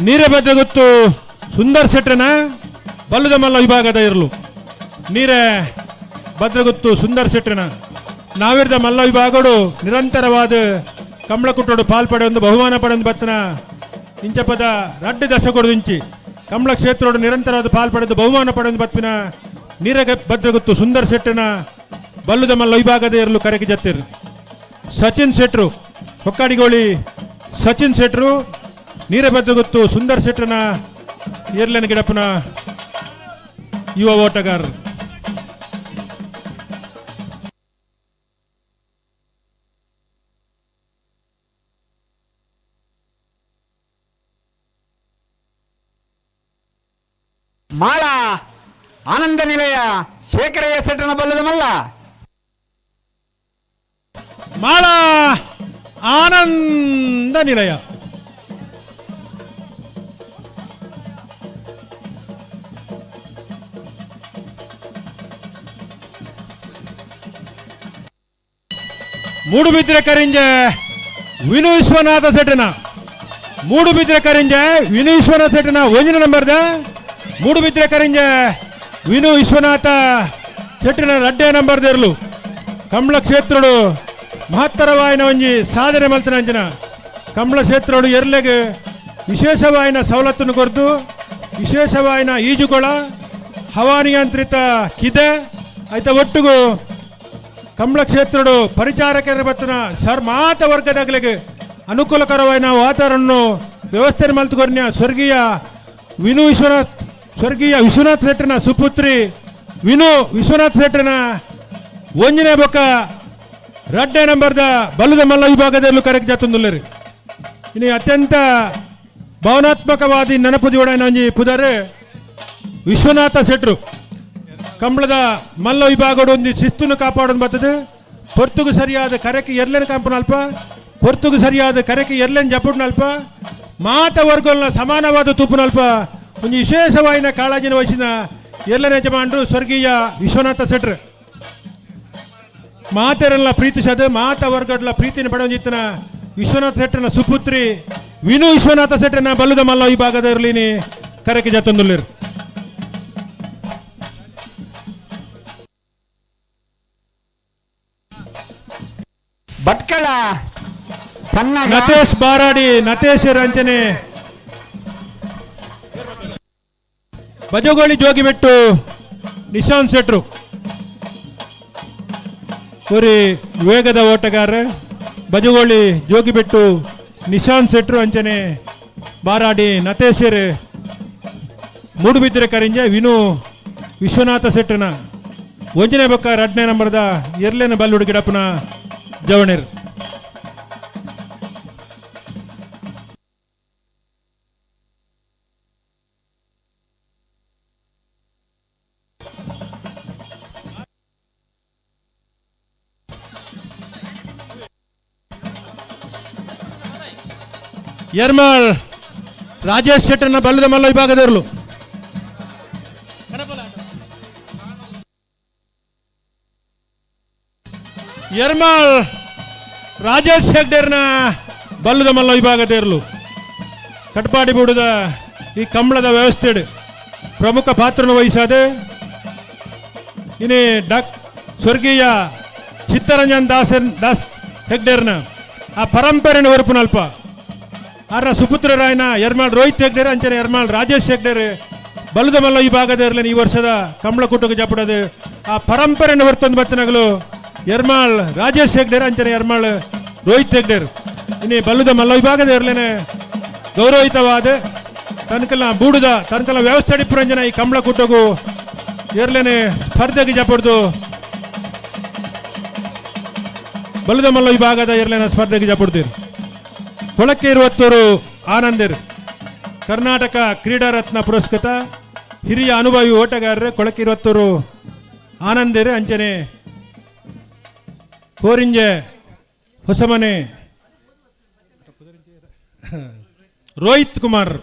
ನೀರೇ ಗೊತ್ತು ಸುಂದರ್ ಸೆಟ್ರನ ಬಲ್ಲದ ಮಲ್ಲ ವಿಭಾಗದ ಇರಲು. ನೀರೇ ಭದ್ರಗುತ್ತು ಸುಂದರ್ ಸೆಟ್ರನ ನಾವಿರ್ದ ಮಲ್ಲ ವಿಭಾಗಡು ನಿರಂತರವಾದ ಕಮಲಕುಟ್ಟೋಡು ಪಾಲ್ ಪಡೆಯೊಂದು ಬಹುಮಾನ ಪಡೆಯೊಂದು ಬತ್ತನ ಇಂಚಪದ ರಡ್ಡು ದಶಕೊಡು ಇಂಚಿ ಕಂಬಳ ಕ್ಷೇತ್ರೋಡು ನಿರಂತರವಾದ ಪಾಲ್ ಪಡೆದು ಬಹುಮಾನ ಪಡೆದು ಬತ್ತಿನ ನೀರಗ ಭದ್ರಗುತ್ತು ಸುಂದರ್ ಶೆಟ್ಟನ ಬಲ್ಲುದ ಮಲ್ಲ ವಿಭಾಗದ ಇರಲು ಕರೆಗೆ ಜತ್ತಿರು. ಸಚಿನ್ ಶೆಟ್ರು ಹೊಕ್ಕಾಡಿಗೋಳಿ ಸಚಿನ್ ಶೆಟ್ರು ನೀರಭದ್ರಗುತ್ತು ಸುಂದರ್ ಶೆಟ್ಟನ ಏರ್ಲೆನ ಗಿಡಪ್ಪನ ಯುವ ಓಟಗಾರರು. ಮಾಳ ಆನಂದ ನಿಲಯ ಶೇಖರಯ್ಯ ಶೆಟ್ಟನ ಬಲ್ಲದ ಮಲ್ಲ. ಮಾಳ ಆನಂದ ನಿಲಯ. ಮೂಡುಬಿದ್ರೆ ಕರಿಂಜೆ ವಿನು ವಿಶ್ವನಾಥ ಶೆಟ್ಟನ ಮೂಡುಬಿದ್ರೆ ಕರಿಂಜೆ ವಿನು ವಿಶ್ವನಾಥ ಶೆಟ್ಟನ ಒಂದಿನ ನಂಬರ್ದ ಮೂಡುಬಿದ್ರೆ ಕರಿಂಜೆ ವಿನು ವಿಶ್ವನಾಥ ಶೆಟ್ಟಿನ ರಡ್ಡೆ ನಂಬರ್ ದೇರ್ಲು. ಕಂಬಳ ಕ್ಷೇತ್ರಡು ಮಹತ್ತರವಾಯಿನ ಒಂಜಿ ಸಾಧನೆ ಮಲ್ತನ ಅಂಚಿನ ಕಂಬಳ ಕ್ಷೇತ್ರಡು ಎರ್ಲೆಗೆ ವಿಶೇಷವಾಯಿನ ಸವಲತ್ತನ್ನು ಕೊರ್ದು ವಿಶೇಷವಾಯಿನ ಈಜುಕೊಳ ಹವಾನಿಯಂತ್ರಿತ ಕಿದೆ ಆಯ್ತ ಒಟ್ಟುಗು ಕಂಬಳ ಕ್ಷೇತ್ರಡು ಪರಿಚಾರಕರ ಬತ್ತನ ಸರ್ ಮಾತ ವರ್ಗದಾಗಲಿಗೆ ಅನುಕೂಲಕರವಾಯಿನ ವಾತಾವರಣ ವ್ಯವಸ್ಥೆ ಮಲ್ತುಕೊರ್ನ್ಯ ಸ್ವರ್ಗೀಯ ವಿನು ವಿಶ್ವನಾಥ್ ಸ್ವರ್ಗೀಯ ವಿಶ್ವನಾಥ್ ಶೆಟ್ಟನ ಸುಪುತ್ರಿ ವಿನು ವಿಶ್ವನಾಥ್ ಶೆಟ್ಟನ ಒಂಜನೇ ಬೊಕ್ಕ ರಡ್ಡೆ ನಂಬರ್ದ ಬಲ್ಲದ ಮಲ್ಲ ವಿಭಾಗದಲ್ಲೂ ಕರೆಕ್ಟ್ ಜಾತುಂದುಲ್ಲರಿ. ಇನ್ನು ಅತ್ಯಂತ ಭಾವನಾತ್ಮಕವಾದಿ ನೆನಪು ಜೋಡಾಯಿನ ಒಂಜಿ ಪುದರ್ ವಿಶ್ವನಾಥ ಶೆಟ್ರು. ಕಂಬಳದ ಮಲ್ಲ ವಿಭಾಗಡು ಒಂದು ಶಿಸ್ತನ್ನು ಕಾಪಾಡೋದು ಬರ್ತದೆ. ಪೊರ್ತುಗು ಸರಿಯಾದ ಕರೆಕ್ಕೆ ಎರ್ಲೆನ ಕಾಂಪನಲ್ಪ ಪೊರ್ತುಗು ಸರಿಯಾದ ಕರೆಕ್ಕೆ ಎರ್ಲೆನ್ ಜಪುಡ್ನಲ್ಪ ಮಾತ ವರ್ಗಲ್ನ ಸಮಾನವಾದ ತೂಪುನಲ್ಪ ಒಂದು ವಿಶೇಷವಾಯಿನ ಕಾಳಜಿನ ವಹಿಸಿದ ಎರ್ಲೆನ ಯಜಮಾನರು ಸ್ವರ್ಗೀಯ ವಿಶ್ವನಾಥ ಶೆಟ್ರು. ಮಾತೆರೆಲ್ಲ ಪ್ರೀತಿಸದು ಮಾತ ವರ್ಗಡ್ಲ ಪ್ರೀತಿನ ಪಡೆಯುತ್ತಿನ ವಿಶ್ವನಾಥ ಶೆಟ್ಟನ ಸುಪುತ್ರಿ ವಿನು ವಿಶ್ವನಾಥ ಶೆಟ್ಟನ ಬಲ್ಲದ ಮಲ್ಲ ವಿಭಾಗದ ಇರಲಿನಿ ಕರೆಕ್ಕೆ ಜತಂದುಲ್ಲಿರು. ಭಟ್ಕಳ ನತೇಶ್ ಬಾರಾಡಿ ನತೇಶ್ ರಂಜನೆ ಬಜಗೋಳಿ ಜೋಗಿಬೆಟ್ಟು ನಿಶಾಂತ್ ಶೆಟ್ರು ಊರಿ ವೇಗದ ಓಟಗಾರ ಬಜಗೋಳಿ ಜೋಗಿಬೆಟ್ಟು ನಿಶಾಂತ್ ಶೆಟ್ರು ಅಂಚನೆ ಬಾರಾಡಿ ನತೇಶರ್ ಮೂಡುಬಿದ್ರೆ ಕರಿಂಜೆ ವಿನು ವಿಶ್ವನಾಥ ಶೆಟ್ಟನ ಒಂಜನೇ ಬೊಕ್ಕ ರಡ್ನೇ ನಂಬರ್ದ ಎರ್ಲೇನ ಬಲ್ಲು ಗಿಡಪ್ಪನ ಜವಣೇರ್. ಯರ್ಮಾಳ್ ರಾಜೇಶ್ ಶೆಟ್ಟನ ಬಲ್ಲದ ಮಲ್ಲ ವಿಭಾಗದವರು. ಯರ್ಮಾಳ್ ರಾಜೇಶ್ ಹೆಗ್ಡೇರ್ನ ಬಲ್ಲದ ಮಲ್ಲ ವಿಭಾಗದೇರ್ಲು. ಕಟ್ಪಾಡಿ ಬೂಡದ ಈ ಕಂಬಳದ ವ್ಯವಸ್ಥೆ ಪ್ರಮುಖ ಪಾತ್ರನು ವಹಿಸಾದೆ ಇನಿ ಡಾಕ್ ಸ್ವರ್ಗೀಯ ಚಿತ್ತರಂಜನ್ ದಾಸ್ ಹೆಗ್ಡೇರ್ನ ಆ ಪರಂಪರೆನ ಒರಪುನಲ್ಪ ಆರ್ನ ಸುಪುತ್ರರಾಯನ ಯರ್ಮಾಳ್ ರೋಹಿತ್ ಹೆಗ್ಡೇರ್ ಅಂಚನೆ ಯರ್ಮಾಳ್ ರಾಜೇಶ್ ಹೆಗ್ಡೇರ್ ಬಲ್ಲದ ಮಲ್ಲ ವಿಭಾಗದ ಈ ವರ್ಷದ ಕಂಬಳ ಕೂಟಕ್ಕೆ ಜಪಡೋದು ಆ ಪರಂಪರೆಯನ್ನು ಹೊರತೊಂದು ಬತ್ತನಗಲು ಯರ್ಮಾಳ್ ರಾಜೇಶ್ ಹೆಗ್ಡೇರ್ ಅಂಚನೆ ಯರ್ಮಾಳ್ ರೋಹಿತ್ ಹೆಗ್ಡೇರ್ ಇನ್ನು ಬಲ್ಲದ ಮಲ್ಲ ವಿಭಾಗದ ಇರಲೇನೆ ಗೌರವಯುತವಾದ ತನಕಲ್ಲ ಬೂಡುದ ತನಕಲ್ಲ ವ್ಯವಸ್ಥೆ ಅಡಿಪುರಂಜನ ಈ ಕಂಬಳ ಕೂಟಗೂ ಎರ್ಲೇನೆ ಸ್ಪರ್ಧೆಗೆ ಜಪಡ್ದು ಬಲ್ಲದ ಮಲ್ಲ ವಿಭಾಗದ ಎರ್ಲೇನ ಸ್ಪರ್ಧೆಗೆ ಜಪಡ್ತೀರಿ. ಕೊಳಕ್ಕೆ ಇರುವತ್ತೂರು ಆನಂದರ್ ಕರ್ನಾಟಕ ಕ್ರೀಡಾ ರತ್ನ ಪುರಸ್ಕೃತ ಹಿರಿಯ ಅನುಭವಿ ಓಟಗಾರರು ಕೊಳಕ್ಕೆ ಇರುವತ್ತೂರು ಆನಂದರ್ ಅಂಚನೆ ಕೋರಿಂಜೆ ಹೊಸಮನೆ ರೋಹಿತ್ ಕುಮಾರ್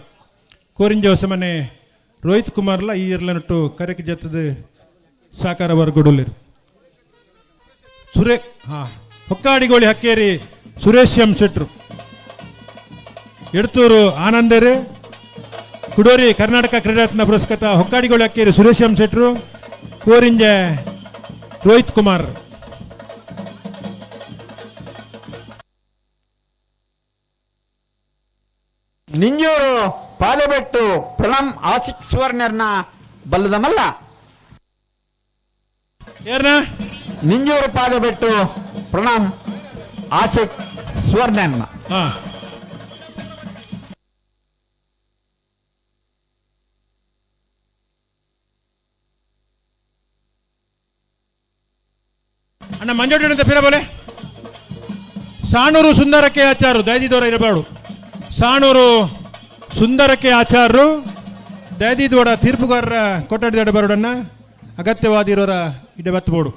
ಕೋರಿಂಜೆ ಹೊಸಮನೆ ರೋಹಿತ್ ಕುಮಾರ್ಲ ಈ ಇರ್ಲನಟ್ಟು ಕರೆಕ್ ಜತ್ತದ ಸಾಕಾರ ವರ್ಗಡುಲ್ಲಿರು. ಸುರೇ ಹೊಕ್ಕಾಡಿಗೋಳಿ ಹಕ್ಕೇರಿ ಸುರೇಶ್ ಎಂ ಶೆಟ್ರು ಎಡ್ತೂರು ಆನಂದರು ಕುಡೋರಿ ಕರ್ನಾಟಕ ಕ್ರೀಡಾರತ್ನ ಪುರಸ್ಕೃತ ಹೊಕ್ಕಾಡಿಗೋಳಿ ಹಕ್ಕೇರಿ ಸುರೇಶ್ ಎಂ ಶೆಟ್ರು ಕೋರಿಂಜೆ Rohit Kumar. ನಿಂಜೂರು Padebettu Pranam Asik ಸುವರ್ಣರ್ನ ಬಲ್ಲದಮಲ್ಲ. ನಿಂಜೂರು Padebettu Pranam ಆಸಿಕ್ ಸುವರ್ಣರ್ನ. ಅಣ್ಣ ಮಂಜೋಡಿ ಅಂತ ಪಿರಬೋಲೆ. ಸಾಣೂರು ಸುಂದರಕ್ಕೆ ಆಚಾರರು ದಯದಿದವರ ಇರಬಾರ್ದು. ಸಾಣೂರು ಸುಂದರಕ್ಕೆ ಆಚಾರರು ದಯದಿದವರ ತೀರ್ಪುಗಾರರ ಕೊಟ್ಟಡಿದ ಬರೋಡನ್ನ ಅಗತ್ಯವಾದಿರೋರ ಇಡೆ ಬತ್ತಬೋಡು.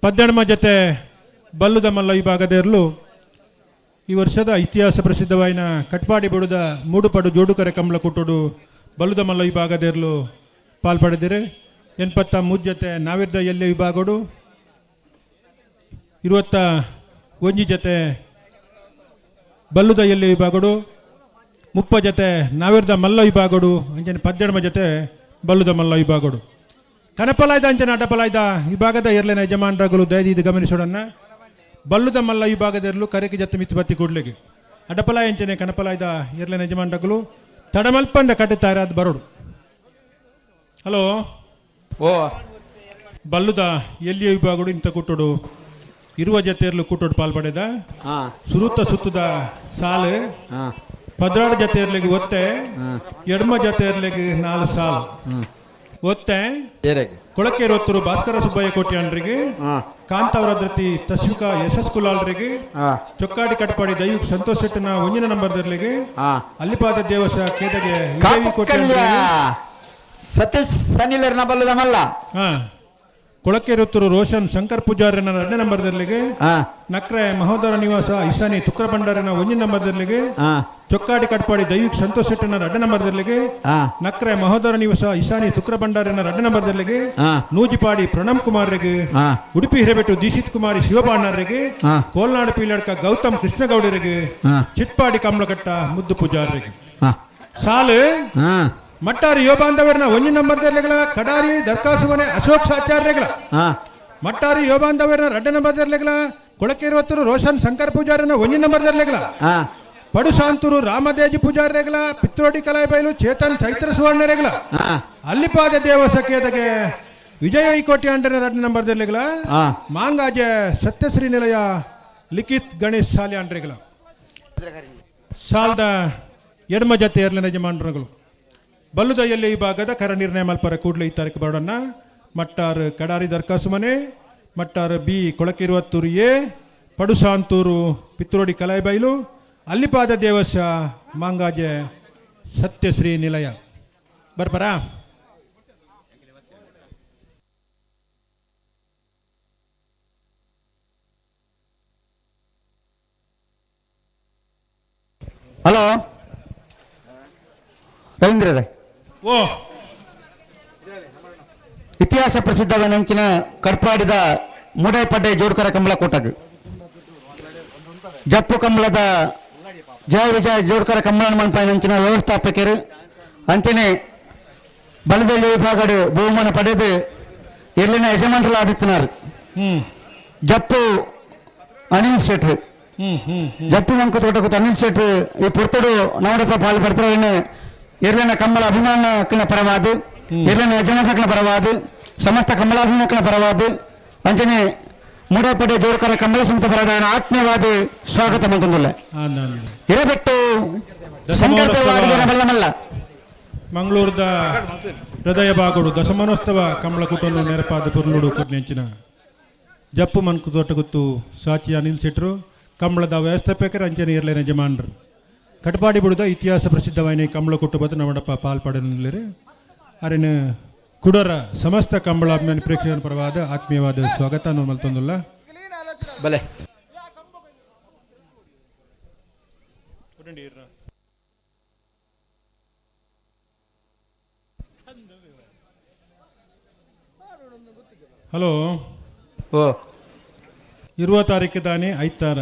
ಪದ್ದೆಣ್ಮ ಜೊತೆ ಬಲ್ಲುದ ಮಲ್ಲ ವಿಭಾಗದ ಇರಲು ಈ ವರ್ಷದ ಇತಿಹಾಸ ಪ್ರಸಿದ್ಧವಾಯಿನ ಕಟ್ಪಾಡಿ ಬುಡದ ಮೂಡುಪಡು ಜೋಡುಕರೆ ಕಂಬಳ ಕುಟ್ಟುಡು ಬಲ್ಲುದ ಮಲ್ಲ ವಿಭಾಗದ ಇರಲು ಪಾಲ್ಪಡೆದಿರೆ. 83 ಜೊತೆ ನಾವಿರ್ದ ಎಲ್ಲೆ ವಿಭಾಗಡು, 21 ಜೊತೆ ಬಲ್ಲುದ ಎಲ್ಲೆ ವಿಭಾಗಡು, 30 ಜೊತೆ ನಾವಿರ್ದ ಮಲ್ಲ ವಿಭಾಗಡು, ಅಂಚನೆ 12 ಜೊತೆ ಬಲ್ಲುದ ಮಲ್ಲ ವಿಭಾಗಡು. ಕನಪಲಾಯ್ದ ಅಂಚನೆ ಅಡಪಲಾಯ್ದ ವಿಭಾಗದ ಎರ್ಲೆನ ಯಜಮಾನರಾಗಲು ದಯದೀದು ಗಮನಿಸೋಡನ್ನ. ಬಲ್ಲುದ ಮಲ್ಲ ವಿಭಾಗದ ಎರ್ಲು ಕರೆಗೆ ಜೊತೆ ಮಿತ್ತು ಬತ್ತಿ ಕೂಡ್ಲಿಗೆ ಅಡಪಲಾಯ ಅಂಚನೆ ಕನಪಲಾಯ್ದ ಎರ್ಲೆನ ಯಜಮಾನರಾಗಲು ತಡಮಲ್ಪಂದ ಕಟ್ಟುತ್ತಾರೆ ಅದು ಬರೋಡು. ಹಲೋ ಓ ಬಲ್ಲುದ ಎಲ್ಲಿಯ ವಿಭಾಗಡು ಇಂಥ ಕೂಟೋಡು ಇರುವ ಜೊತೆಯರ್ಲು ಕೂಟೋಡು ಪಾಲ್ಪಡೆದ ಸುರುತ್ತ ಸುತ್ತದ ಸಾಲು 16 ಜೊತೆಯರ್ಲಿಗೆ ಒತ್ತೆ, ಎಡಮ ಜೊತೆಯರ್ಲಿಗೆ 4 ಸಾಲು ಒತ್ತೆ. ಕೊಳಕೆ ಒತ್ತರು ಭಾಸ್ಕರ ಸುಬ್ಬಯ್ಯ ಕೋಟ್ಯಾನ್ರಿಗೆ, ಕಾಂತಾವರದ್ರತಿ ತಸ್ವಿಕಾ ಎಸ್ ಎಸ್ ಕುಲಾಲ್ರಿಗೆ, ಚೊಕ್ಕಾಡಿ ಕಟ್ಪಾಡಿ ದೈವಿಕ ಸಂತೋಷ್ ಶೆಟ್ಟನ 1 ನಂಬರ್ದರ್ಲಿಗೆ, ಅಲ್ಲಿಪಾದ ದೇವಸ ಕೇದಗೆ ಸತೀಶ್ ಸನಿಲರ್ನ ಬಲ್ಲದಮಲ್ಲ. ಕೊಳಕೆರೊತ್ತರು ರೋಷನ್ ಶಂಕರ್ ಪೂಜಾರನ 2ನೇ ನಂಬರ್ದಲ್ಲಿಗೆ, ನಕ್ರೆ ಮಹೋದರ ನಿವಾಸ ಇಶಾನಿ ತುಕ್ರ ಭಂಡಾರನ 1 ನಂಬರ್ದಲ್ಲಿಗೆ, ಚೊಕ್ಕಾಡಿ ಕಟ್ಪಾಡಿ ದೈವಿಕ ಸಂತೋಷ್ ಶೆಟ್ಟನ 2 ನಂಬರ್ದಲ್ಲಿಗೆ, ನಕ್ರೆ ಮಹೋದರ ನಿವಾಸ ಇಶಾನಿ ತುಕ್ರ ಭಂಡಾರನ 2 ನಂಬರ್ದಲ್ಲಿಗೆ, ನೂಜಿಪಾಡಿ ಪ್ರಣಮ್ ಕುಮಾರ್ರಿಗೆ, ಉಡುಪಿ ಹಿರೇಬೆಟ್ಟು ದೀಕ್ಷಿತ್ ಕುಮಾರಿ ಶಿವಬಾಣರಿಗೆ, ಕೋಲ್ನಾಡು ಪೀಲಡ್ಕ ಗೌತಮ್ ಕೃಷ್ಣಗೌಡರಿಗೆ, ಚಿಟ್ಪಾಡಿ ಕಮಲಕಟ್ಟ ಮುದ್ದು ಪೂಜಾರರಿಗೆ. ಸಾಲು ಮಟ್ಟಾರಿ ಯೋಬಾಂಧವರ್ನ 1 ನಂಬರ್ದರ್ಲೆಗಳ ಕಡಾರಿ ದರ್ಕಾಸುಮನೆ ಅಶೋಕ್ ಸಾಚಾರ್ಯಗಳ, ಮಟ್ಟಾರಿ ಯೋಬಾಂಧವರ್ನ 2 ನಂಬರ್ದರ್ಲೆಗಳ ಕೊಳಕೆರುವತ್ತರು ರೋಷನ್ ಶಂಕರ್ ಪೂಜಾರನ 1 ನಂಬರ್ದರ್ಲೆಗಳ, ಪಡುಸಾಂತೂರು ರಾಮದೇಜಿ ಪೂಜಾರ್ಯಗಳ, ಪಿತ್ರೋಡಿ ಕಲಾಯಿಬೈಲು ಚೇತನ್ ಚೈತ್ರ ಸುವರ್ಣರೆಗಳ, ಅಲ್ಲಿಪಾದ ದೇವಸಖೇದಗೆ ವಿಜಯ ಐಕೋಟಿ ಅಂಡನ 2 ನಂಬರ್ದರ್ಲೆಗಳ, ಮಾಂಗಾಜೆ ಸತ್ಯಶ್ರೀ ನಿಲಯ ಲಿಖಿತ್ ಗಣೇಶ್ ಸಾಲಿ ಅಂಡ್ರೆಗಳ. ಸಾಲ್ದ ಎಡಮ ಜತೆ ಎರ್ಲಿನ ಯಜಮಾನರುಗಳು ಬಲ್ಲುದ ಎಲ್ಲಿ ವಿಭಾಗದ ಕರ ನಿರ್ಣಯ ಮಲ್ಪರ ಕೂಡಲೇ ಈ ತಾರೀಕು ಬರೋಡನ್ನ. ಮಟ್ಟಾರು ಕಡಾರಿ ದರ್ಕಾಸುಮನೆ, ಮಟ್ಟಾರು ಬಿ ಕೊಳಕಿರುವತ್ತೂರು ಎ, ಪಡುಸಾಂತೂರು ಪಿತ್ರೋಡಿ ಕಲಾಯಿಬೈಲು, ಅಲ್ಲಿಪಾದ ದೇವಸ ಮಾಂಗಾಜೆ ಸತ್ಯಶ್ರೀ ನಿಲಯ. ಬರ್ಬರಾ? ಹಲೋ ರವೀಂದ್ರ ಓ ಇತಿಹಾಸ ಪ್ರಸಿದ್ಧವನಂಚಿನ ಕಡ್ಪಾಡಿದ ಮೂಡೈಪಡ್ಡೆ ಜೋಡ್ಕರ ಕಂಬಳ ಕೋಟಗ್ ಜಪ್ಪು ಕಂಬಳದ ಜಯ ವಿಜಯ ಜೋಡ್ಕರ ಕಂಬಳ ಮನ್ಪಾಯಿನಂಚಿನ ವ್ಯವಸ್ಥಾಪಕರು ಅಂಚನೆ ಬಲದಲ್ಲಿ ವಿಭಾಗಡು ಬಹುಮಾನ ಪಡೆದು ಎಲ್ಲಿನ ಯಜಮಾನರು ಆದಿತ್ಯನಾರು ಜಪ್ಪು ಅನಿಲ್ ಶೆಟ್ರು ಜಪ್ಪು ಮಂಕು ತೋಟಕ್ಕೆ ಅನಿಲ್ ಶೆಟ್ರು ಈ ಪುರ್ತಡು ನವಡಪ್ಪ ಪಾಲು ಪಡ್ತಾರೆ. ಎರ್ಲಿನ ಕಂಬಳ ಅಭಿಮಾನಕ್ಕಿನ ಪರವಾದ, ಎರ್ಲಿನ ಯಜಮಾನಕ್ಕಿನ ಪರವಾದ, ಸಮಸ್ತ ಕಮಲಾಭಿಮಾನಕ್ಕಿನ ಪರವಾದ ಅಂಚನೆ ಮೂಡಪಡೆ ಜೋರ್ಕರ ಕಂಬಳ ಸಮಿತಿ ಪರವಾದ ಆತ್ಮೀಯವಾದ ಸ್ವಾಗತ ಮಂತಂದುಲ್ಲ. ಇರಬೆಟ್ಟು ಶಂಕರ ಬಲ್ಲಮಲ್ಲ. ಮಂಗಳೂರದ ಹೃದಯ ಬಾಗುಡು ದಶಮಾನೋತ್ಸವ ಕಂಬಳ ಕೂಟನ್ನು ನೆರಪಾದ ಪುರ್ಲುಡು ಕೂಡ್ನೆಂಚಿನ ಜಪ್ಪು ಮನ್ಕು ತೋಟಗುತ್ತು ಸಾಚಿ ಅನಿಲ್ ಶೆಟ್ರು ಕಂಬಳದ ವ್ಯವಸ್ಥಾಪಕರ ಅಂಚನೆ ಇರ್ಲಿನ ಯಜಮಾನರು. ಕಟಪಾಡಿ ಬುಡದ ಇತಿಹಾಸ ಪ್ರಸಿದ್ಧವಾಯಿನಿ ಕಂಬಳ ಕುಟುಂಬದ ನಮ್ಮಡಪ್ಪ ಪಾಲ್ಪಡಲಿರಿ. ಅರಿನ ಕುಡರ ಸಮಸ್ತ ಕಂಬಳ ಅಭಿಮಾನಿ ಪ್ರೇಕ್ಷಕರ ಪರವಾದ ಆತ್ಮೀಯವಾದ ಸ್ವಾಗತ ಮಲ್ತೊಂದುಲ್ಲ. ಬಲೆ ಹಲೋ ಓ 20 ತಾರೀಕು ದಾನಿ ಐತಾರ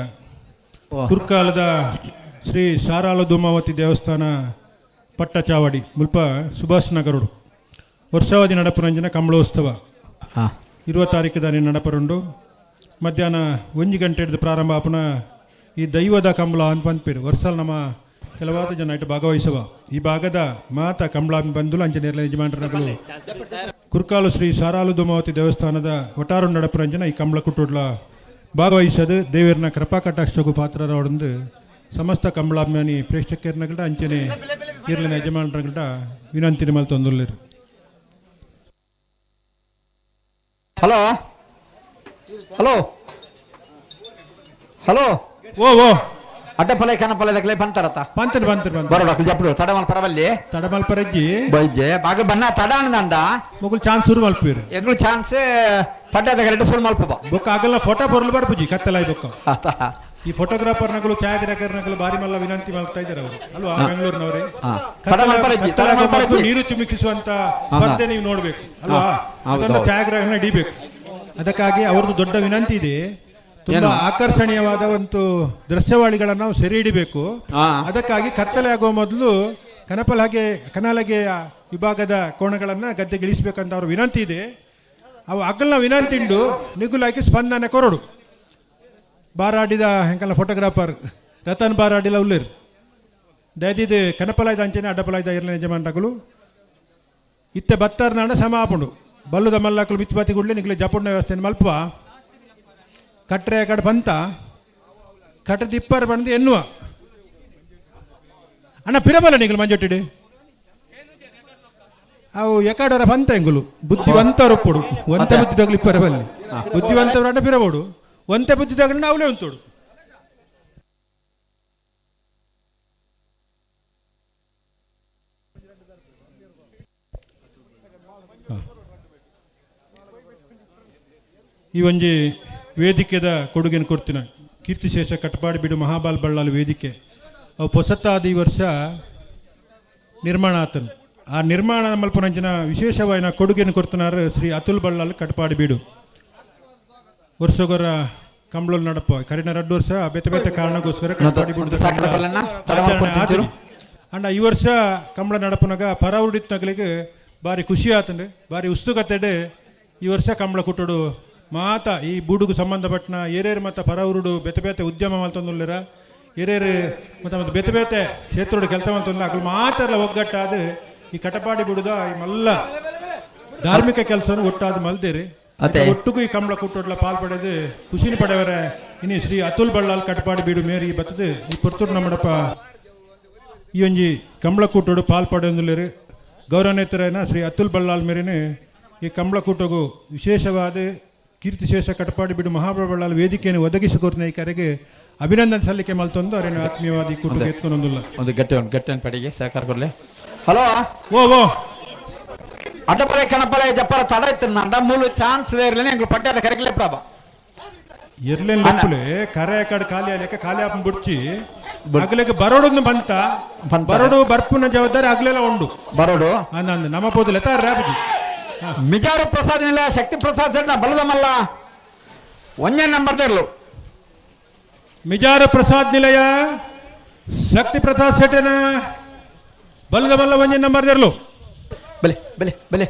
ಕುರ್ಕಾಲದ ಶ್ರೀ ಸಾರಾಲ ಧೂಮಾವತಿ ದೇವಸ್ಥಾನ ಪಟ್ಟಚಾವಡಿ ಮುಲ್ಪ ಸುಭಾಷ್ ನಗರುಡು ವರ್ಷಾವಧಿ ನಡಪುರಂಜನ ಕಂಬಳೋತ್ಸವ 20 ತಾರೀಕು ದಾನಿ ನಡಪರುಂಡು. ಮಧ್ಯಾಹ್ನ 1 ಗಂಟೆ ಹಿಡಿದು ಪ್ರಾರಂಭ ಆಪುನ ಈ ದೈವದ ಕಂಬಳ ಅಂತ ಪನ್ಪೇರು ವರ್ಷಲ್ ನಮ್ಮ ಕೆಲವಾದ ಜನ ಇಟ್ಟು ಭಾಗವಹಿಸುವ ಈ ಭಾಗದ ಮಾತ ಕಂಬಳ ಬಂದುಲು ಅಂಚನೆ ಯಜಮಾನರು ಕುರ್ಕಾಲು ಶ್ರೀ ಸಾರಾಲು ಧೂಮಾವತಿ ದೇವಸ್ಥಾನದ ಒಟಾರು ನಡಪರಂಜನ ಈ ಕಂಬಳ ಕುಟ್ಟುಡ್ಲ ಭಾಗವಹಿಸದು ದೇವರನ ಕೃಪಾ ಕಟಾಕ್ಷಕ್ಕೂ ಪಾತ್ರರವಡಂದು ಸಮಸ್ತ ಕಂಬಳಾಭಿಮಾನಿ ಪ್ರೇಕ್ಷಕರನಗಡ ಅಂಚನೆ ಇರ್ಲಿನ ಯಜಮಾನರಗಡ ವಿನಂತಿ ಮಲ್ತೊಂದುಲ್ಲೇರು. Hello hello hello ಓ ಓ ಅಡ್ಡಪಲೆ ಕನಪಲೆ ದಕ್ಲೆ ಬಂತಾರತ್ತ. ಬಂತರ್ ಬಂತರ್ ಬಂತ. ಬರೋಡ ಜಪ್ಪಡು ತಡಮಲ್ ಪರವಲ್ಲಿ. ತಡಮಲ್ ಪರಜ್ಜಿ. ಬೈಜೆ ಬಾಗ ಬನ್ನ ತಡ ಅಂದ. ಮೊಗಲ್ ಚಾನ್ಸ್ ಶುರು ಮಲ್ಪೀರು. ಎಂಗ್ಳು ಚಾನ್ಸ್ ಪಡ್ಡದ ಕರೆಕ್ಟ್ ಸುಳ್ಳು ಮಲ್ಪ. ಬೊಕ್ಕ ಆಗಲ್ಲ ಫೋಟೋ ಬರಲು ಬರ್ಪುಜಿ ಕತ್ತಲಾಯ್ ಬೊಕ್ಕ. ಈ ಫೋಟೋಗ್ರಾಫರ್ ನಗಳು ಛಾಯಾಗ್ರಾಹಕರ್ ನಗಳು ಬಾರಿ ಮಲ್ಲ ವಿನಂತಿ ಮಾಡ್ತಾ ಇದ್ದಾರೆ ಅವರು ಅಲ್ವಾ ಬೆಂಗಳೂರಿನವರೇ. ನೀರು ಚಿಮುಕಿಸುವಂತ ಸ್ಪರ್ಧೆ ನೀವು ನೋಡ್ಬೇಕು ಅಲ್ವಾ, ಅದನ್ನು ಛಾಯಾಗ್ರಹಣ ಹಿಡಿಬೇಕು. ಅದಕ್ಕಾಗಿ ಅವ್ರದ್ದು ದೊಡ್ಡ ವಿನಂತಿ ಇದೆ. ತುಂಬಾ ಆಕರ್ಷಣೀಯವಾದ ಒಂದು ದೃಶ್ಯಾವಳಿಗಳನ್ನು ನಾವು ಸೆರೆ ಹಿಡಿಬೇಕು. ಅದಕ್ಕಾಗಿ ಕತ್ತಲೆ ಆಗುವ ಮೊದಲು ಕನಪಲಗೆ ಕನಲಗೆಯ ವಿಭಾಗದ ಕೋಣಗಳನ್ನು ಗದ್ದೆಗಿಳಿಸಬೇಕಂತ ಅವ್ರ ವಿನಂತಿ ಇದೆ. ಅವು ಅಗಲ್ನ ವಿನಂತಿ ಉಂಡು ನಿಗುಲಾಕಿ ಸ್ಪಂದನೆ ಕೊರಡು. ಬಾರಾಡಿದ ಹೆಂಕಲ್ಲ ಫೋಟೋಗ್ರಾಫರ್ ರತನ್ ಬಾರಾಡಿಲ ಉಲ್ಲೇರು ದಯದಿದ್ದು ಕನಪಲಾಯ್ದ ಅಂಚನೆ ಅಡ್ಡಪಲಾಯ್ದ ಇರಲಿ ಯಜಮಾನ್ರಗಳು ಇತ್ತೆ ಬತ್ತರ್ನಾಡ ಸಮಾಪುಂಡು ಬಲ್ಲುದ ಮಲ್ಲಕಲು ಮಿತ್ಬಾತಿ ಗುಡ್ಲೆ ನಿಗ್ಲೆ ಜಪುಣ್ಣ ವ್ಯವಸ್ಥೆ ಮಲ್ಪ ಕಟ್ರೆ ಕಡೆ ಬಂತ ಕಟ್ರೆ ದಿಪ್ಪರ್ ಬಂದು ಎನ್ನುವ ಅಣ್ಣ ಪಿರಬಲ್ಲ ನಿಗಲು ಮಂಜೊಟ್ಟಿಡು ಅವು ಎಕಾಡರ ಪಂತ ಎಂಗುಲು ಬುದ್ಧಿವಂತರೊಪ್ಪುಡು ಒಂತೆ ಬುದ್ಧಿ ತಗಲು ಇಪ್ಪರ ಬಲ್ಲಿ ಬುದ್ಧಿವಂತರು ಅಡ್ಡ ಪಿರಬೋಡು ಒಂತೆ ಬುದ್ಧಿ ತಗಲು ಅವಲೇ ಉಂತೋಡು. ಈ ಒಂಜಿ ವೇದಿಕೆದ ಕೊಡುಗೆನ ಕೊಡ್ತಿನ ಕೀರ್ತಿಶೇಷ ಕಟಪಾಡಿ ಬಿಡು ಮಹಾಬಾಲ್ ಬಳ್ಳಾಲ್ ವೇದಿಕೆ ಅವು ಪೊಸತ್ತಾದ ಈ ವರ್ಷ ನಿರ್ಮಾಣ ಆತನು. ಆ ನಿರ್ಮಾಣ ಮಲ್ಪನಂಚಿನ ವಿಶೇಷವಾಯಿನ ಕೊಡುಗೆಯನ್ನು ಕೊಡ್ತಿನಾರು ಶ್ರೀ ಅತುಲ್ ಬಳ್ಳಾಲ್ ಕಟಪಾಡಿ ಬೀಡು. ವರ್ಷಗೊರ ಕಂಬಳಲ್ ನಡಪ ಕರಿನ 2 ವರ್ಷ ಬೇತೆ ಬೇತೆ ಕಾರಣಕ್ಕೋಸ್ಕರ ಕಟಪಾಡಿ ಬೀಡು ಅಂಡ ಈ ವರ್ಷ ಕಂಬಳ ನಡಪನಾಗ ಪರವುಡಿತ್ತಗಳಿಗೆ ಭಾರಿ ಖುಷಿ ಆತಂಡು ಭಾರಿ ಉತ್ಸುಕತೆಡೆ ಈ ವರ್ಷ ಕಂಬಳ ಕುಟ್ಟುಡು ಮಾತ ಈ ಬೂಡುಗು ಸಂಬಂಧಪಟ್ಟನ ಏರೇರು ಮತ್ತು ಪರವುರುಡು ಬೇತೆ ಬೇತೆ ಉದ್ಯಮ ಮಲ್ತೊಂದುಲ್ಲೆರ ಏರೇರು ಮತ್ತು ಮತ್ತು ಬೇತೆ ಬೇತೆ ಕ್ಷೇತ್ರಡು ಕೆಲಸ ಮಲ್ತೊಂದು ಅಕಲು ಮಾತೆಲ್ಲ ಒಗ್ಗಟ್ಟಾದ ಈ ಕಟಪಾಡಿ ಬುಡುದ ಈ ಮಲ್ಲ ಧಾರ್ಮಿಕ ಕೆಲಸನು ಒಟ್ಟಾದ ಮಲ್ದೇರಿ ಒಟ್ಟುಗು ಈ ಕಂಬಳ ಕುಟ್ಟೊಡ್ಲ ಪಾಲ್ ಪಡೆದು ಖುಷಿನ ಪಡೆವರೆ ಇನಿ ಶ್ರೀ ಅತುಲ್ ಬಳ್ಳಾಲ್ ಕಟಪಾಡಿ ಬೀಡು ಮೇರಿ ಬತ್ತದು ಈ ಪೊರ್ತುಡು ನಮ್ಮಡಪ್ಪ ಈ ಒಂಜಿ ಕಂಬಳ ಕೂಟೋಡು ಪಾಲ್ ಪಡೆಯೊಂದುಲ್ಲೆರು ಗೌರವನೇತರೇನ ಶ್ರೀ ಅತುಲ್ ಬಳ್ಳಾಲ್ ಮೇರಿನ ಈ ಕಂಬಳ ಕೂಟಗು ವಿಶೇಷವಾದ ಕೀರ್ತಿಶೇಷ ಕಟಪಾಡಿ ಬಿಡು ಮಹಾಬಳ್ಳಾಲ್ ವೇದಿಕೆಯನ್ನು ಒದಗಿಸಿಕೊರ್ನ ಈ ಕರೆಗೆ ಅಭಿನಂದನೆ ಸಲ್ಲಿಕೆ ಮಲ್ತೊಂದು ಅವರೇನು ಆತ್ಮೀಯವಾದ ಈ ಕೂಟಕ್ಕೆ ಎತ್ಕೊಂಡೊಂದುಲ್ಲ. ಒಂದು ಗಟ್ಟಿ ಒಂದು ಗಟ್ಟಿ ಪಡಿಗೆ ಸಹಕಾರ ಕೊಡ್ಲಿ. ಹಲೋ ಓ ಓ ಅಡ್ಡಪಲೆ ಕಣಪಲೆ ಜಪ್ಪರ ತಡ ಇತ್ತು ಅಂಡ ಮೂಲು ಚಾನ್ಸ್ ಇರಲಿಲ್ಲ ಎಂಗ್ಳು ಪಟ್ಟಾದ ಕರೆಗಲೇ ಪ್ರಾಬ ಎರ್ಲೇನ್ ಲೆಪ್ಪುಲೆ ಕರೆ ಕಡೆ ಖಾಲಿ ಆಲೆಕ್ಕ ಖಾಲಿ ಆಪನ್ ಬುಡ್ಚಿ ಅಗ್ಲೆಗೆ ಬರೋಡೊಂದು ಬಂತ ಬರೋಡು ಬರ್ಪುನ ಜವಾಬ್ದಾರಿ ಅಗ್ಲೆಲ್ಲ ಉಂಡು ಬರೋಡು ಅಂದ ನಮ್ಮ ಪೋದಲೆ ತಾರ ರಾಬುಜಿ ಮಿಜಾರು ಪ್ರಸಾದ್ ಇಲ್ಲ ಶಕ್ತಿ ಪ್ರಸಾದ್ ಸೆಟ್ನ ಬಲದಮಲ್ಲ ಒಂದೇ ನಂಬರ್ ತರಲು ಮಿಜಾರು ಪ್ರಸಾದ್ ನಿಲಯ ಶಕ್ತಿ ಪ್ರಸಾದ್ ಸೆಟ್ಟನ ಬಲದಮಲ್ಲ ಒಂದೇ ನಂಬರ್ ತರಲು ಬಲೆ ಬಲೆ ಬಲೆ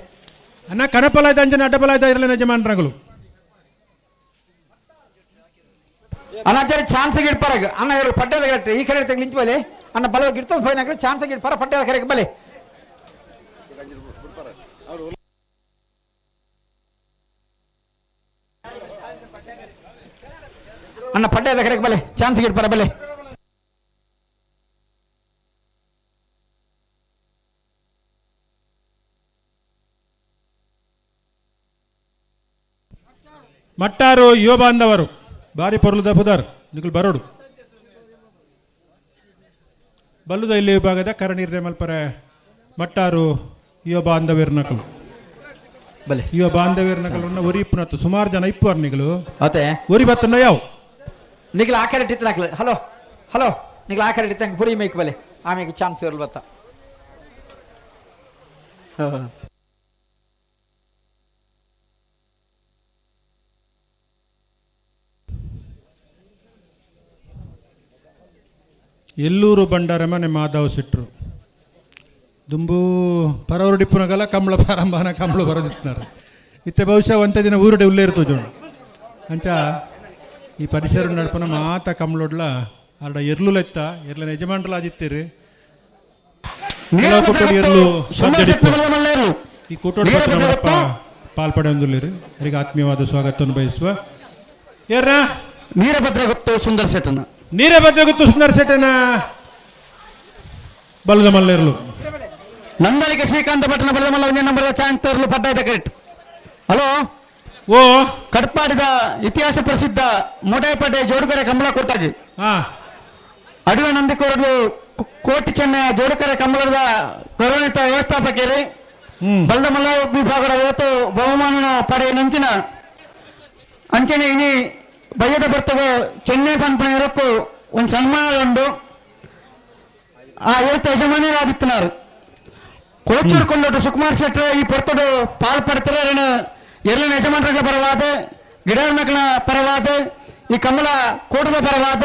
ಅಣ್ಣ ಕನಪಲಾಯ್ದ ಅಂಜನ ಅಡ್ಡಪಲಾಯ್ದ ಇರಲಿಲ್ಲ ಯಜಮಾನ್ರಗಳು ಅಣ್ಣಾಚಾರಿ ಚಾನ್ಸ್ ಗಿಡ್ಪಾರ ಅಣ್ಣ ಇವರು ಪಡ್ಡದ ಕರೆಕ್ಟ್ ಈ ಕರೆ ತೆಗ್ಲಿಂಚ ಬಲೆ ಅಣ್ಣ ಬಲ ಗಿಡ್ತದ ಫೈನ್ ಹಾಕಿ ಚಾನ್ಸ್ ಗಿಡ್ಪಾರ ಪಡ್ಡದ ಕರೆಗೆ ಬಲೆ ಅಣ್ಣ ಪಡ್ಡದ ಕರೆಗೆ ಬಲೆ ಚಾನ್ಸ್ ಗಿಡ್ಪಾರ ಬಲೆ. ಮಟ್ಟಾರು ಯುವ ಬಾಂಧವರು ಬಾರಿ ಪೊರ್ಲುದ ಪುದಾರ್ ನಿಕುಲ್ ಬರೋಡು ಬಲ್ಲುದ ಇಲ್ಲಿ ವಿಭಾಗದ ಕರನೀರ್ನೆ ಮಲ್ಪರೆ ಮಟ್ಟಾರು ಯುವ ಬಾಂಧವ್ಯರ ನಕಲು ಬಲೆ ಯುವ ಬಾಂಧವ್ಯರ ನಕಲನ್ನ ಒರಿ ಇಪ್ಪನತ್ತು ಸುಮಾರು ಜನ ಇಪ್ಪು ನಿಗಲು ಅತ್ತೆ ಒರಿ ಬತ್ತನ್ನ ಯಾವ ನಿಖಿಲ್ ಆ ಕರೆ ಟಿತ್ತನ ಹಲೋ ಹಲೋ ನಿಖಿಲ್ ಆ ಕರೆ ಟಿತ್ತಂಗೆ ಪುರಿ ಮೇಕ್ ಬಲೆ ಆಮೇಲೆ ಚಾನ್ಸ್ ಇರಲ್ ಬತ್ತ. ಎಲ್ಲೂರು ಬಂಡಾರ ಮನೆ ಮಾಧವ ಸಿಟ್ರು ದುಂಬು ಪರವರು ಡಿಪ್ಪುನಗಲ ಕಂಬಳ ಪ್ರಾರಂಭನ ಕಂಬಳು ಬರೋದಿತ್ನಾರು ಇತ್ತೆ ಬಹುಶಃ ಒಂತೆ ದಿನ ಊರುಡೆ ಉಲ್ಲೇ ಇರ್ತದೆ ಜೋಣ ಅಂಚ ಈ ಪರಿಸರ ನಡ್ಪನ ಮಾತ ಕಂಬಳೊಡ್ಲ ಆರ್ಡ ಎರ್ಲುಲೆತ್ತ ಎರ್ಲನ ಯಜಮಾನ್ರಲ ಆದಿತ್ತೀರಿ. ಕೆಲವು ಕೂಟೋಡು ಎರ್ಲು ಸಜ್ಜಡಿಪ್ಪು. ಈ ಕೂಟೋಡು ನಮ್ಮಪ್ಪ ಪಾಲ್ಪಡೆಯೊಂದುಲ್ಲೇರು ಅವರಿಗೆ ಆತ್ಮೀಯವಾದ ಸ್ವಾಗತವನ್ನು ಬಯಸುವ. ಏರ್ನ ವೀರಭದ್ರ ಗೊತ್ತು ಸುಂದರ್ ಶೆಟ್ಟನ. ನೀರಭದ್ರ ಗೊತ್ತು ಸುಂದರ್ ಶೆಟ್ಟನ ಬಲದ ಮಲ್ಲೇರ್ಲು. ನಂದಳಿಕೆ ಶ್ರೀಕಾಂತ ಭಟ್ಟನ ಬಲದ ಮಲ್ಲ ಒಂದೇ ನಂಬರ್ ಚಾಂತರ್ಲು ಪಡ್ಡಾಯ್ದ ಕರೆಕ್ಟ್. ಹಲೋ ಓ ಕಟ್ಪಾಡಿದ ಇತಿಹಾಸ ಪ್ರಸಿದ್ಧ ಮೊಡೈಪೇಟೆ ಜೋಡುಕರೆ ಕಂಬಳ ಕೊಟ್ಟಾಗಿ ಅಡುವೆ ನಂದಿಕೋರದು ಕೋಟಿ ಚೆನ್ನಯ ಜೋಡುಕರೆ ಕಂಬಳದ ಗೌರವಾನ್ವಿತ ವ್ಯವಸ್ಥಾಪಕರು ಬಲದ ಮಲ್ಲ ವಿಭಾಗದ ಇವತ್ತು ಬಹುಮಾನ ಪಡೆಯ ನಂಚಿನ ಅಂಚನೆ ಇನಿ ಬಯ್ಯದ ಬರ್ತಗ ಚೆನ್ನೈ ಪನ್ಪನ ಇರಕ್ಕು ಒಂದು ಸನ್ಮಾನ ಉಂಡು. ಆ ಎഴുത്ത് ಯಜಮಾನರಾದಿತ್ತನಾರು ಕೊಳಚೂರು ಕೊಂಡೋಟು ಸುಕುಮಾರ್ ಶೆಟ್ಟರ್ ಈ ಪೊರ್ತಡು ಪಾಲ್ ಪಡ್ತಾರೆ. ಎಲ್ಲ ಯಜಮಾನರ ಪರವಾದ, ಗಿಡಮಕ್ಕಳ ಪರವಾದ, ಈ ಕಮಲ ಕೂಟದ ಪರವಾದ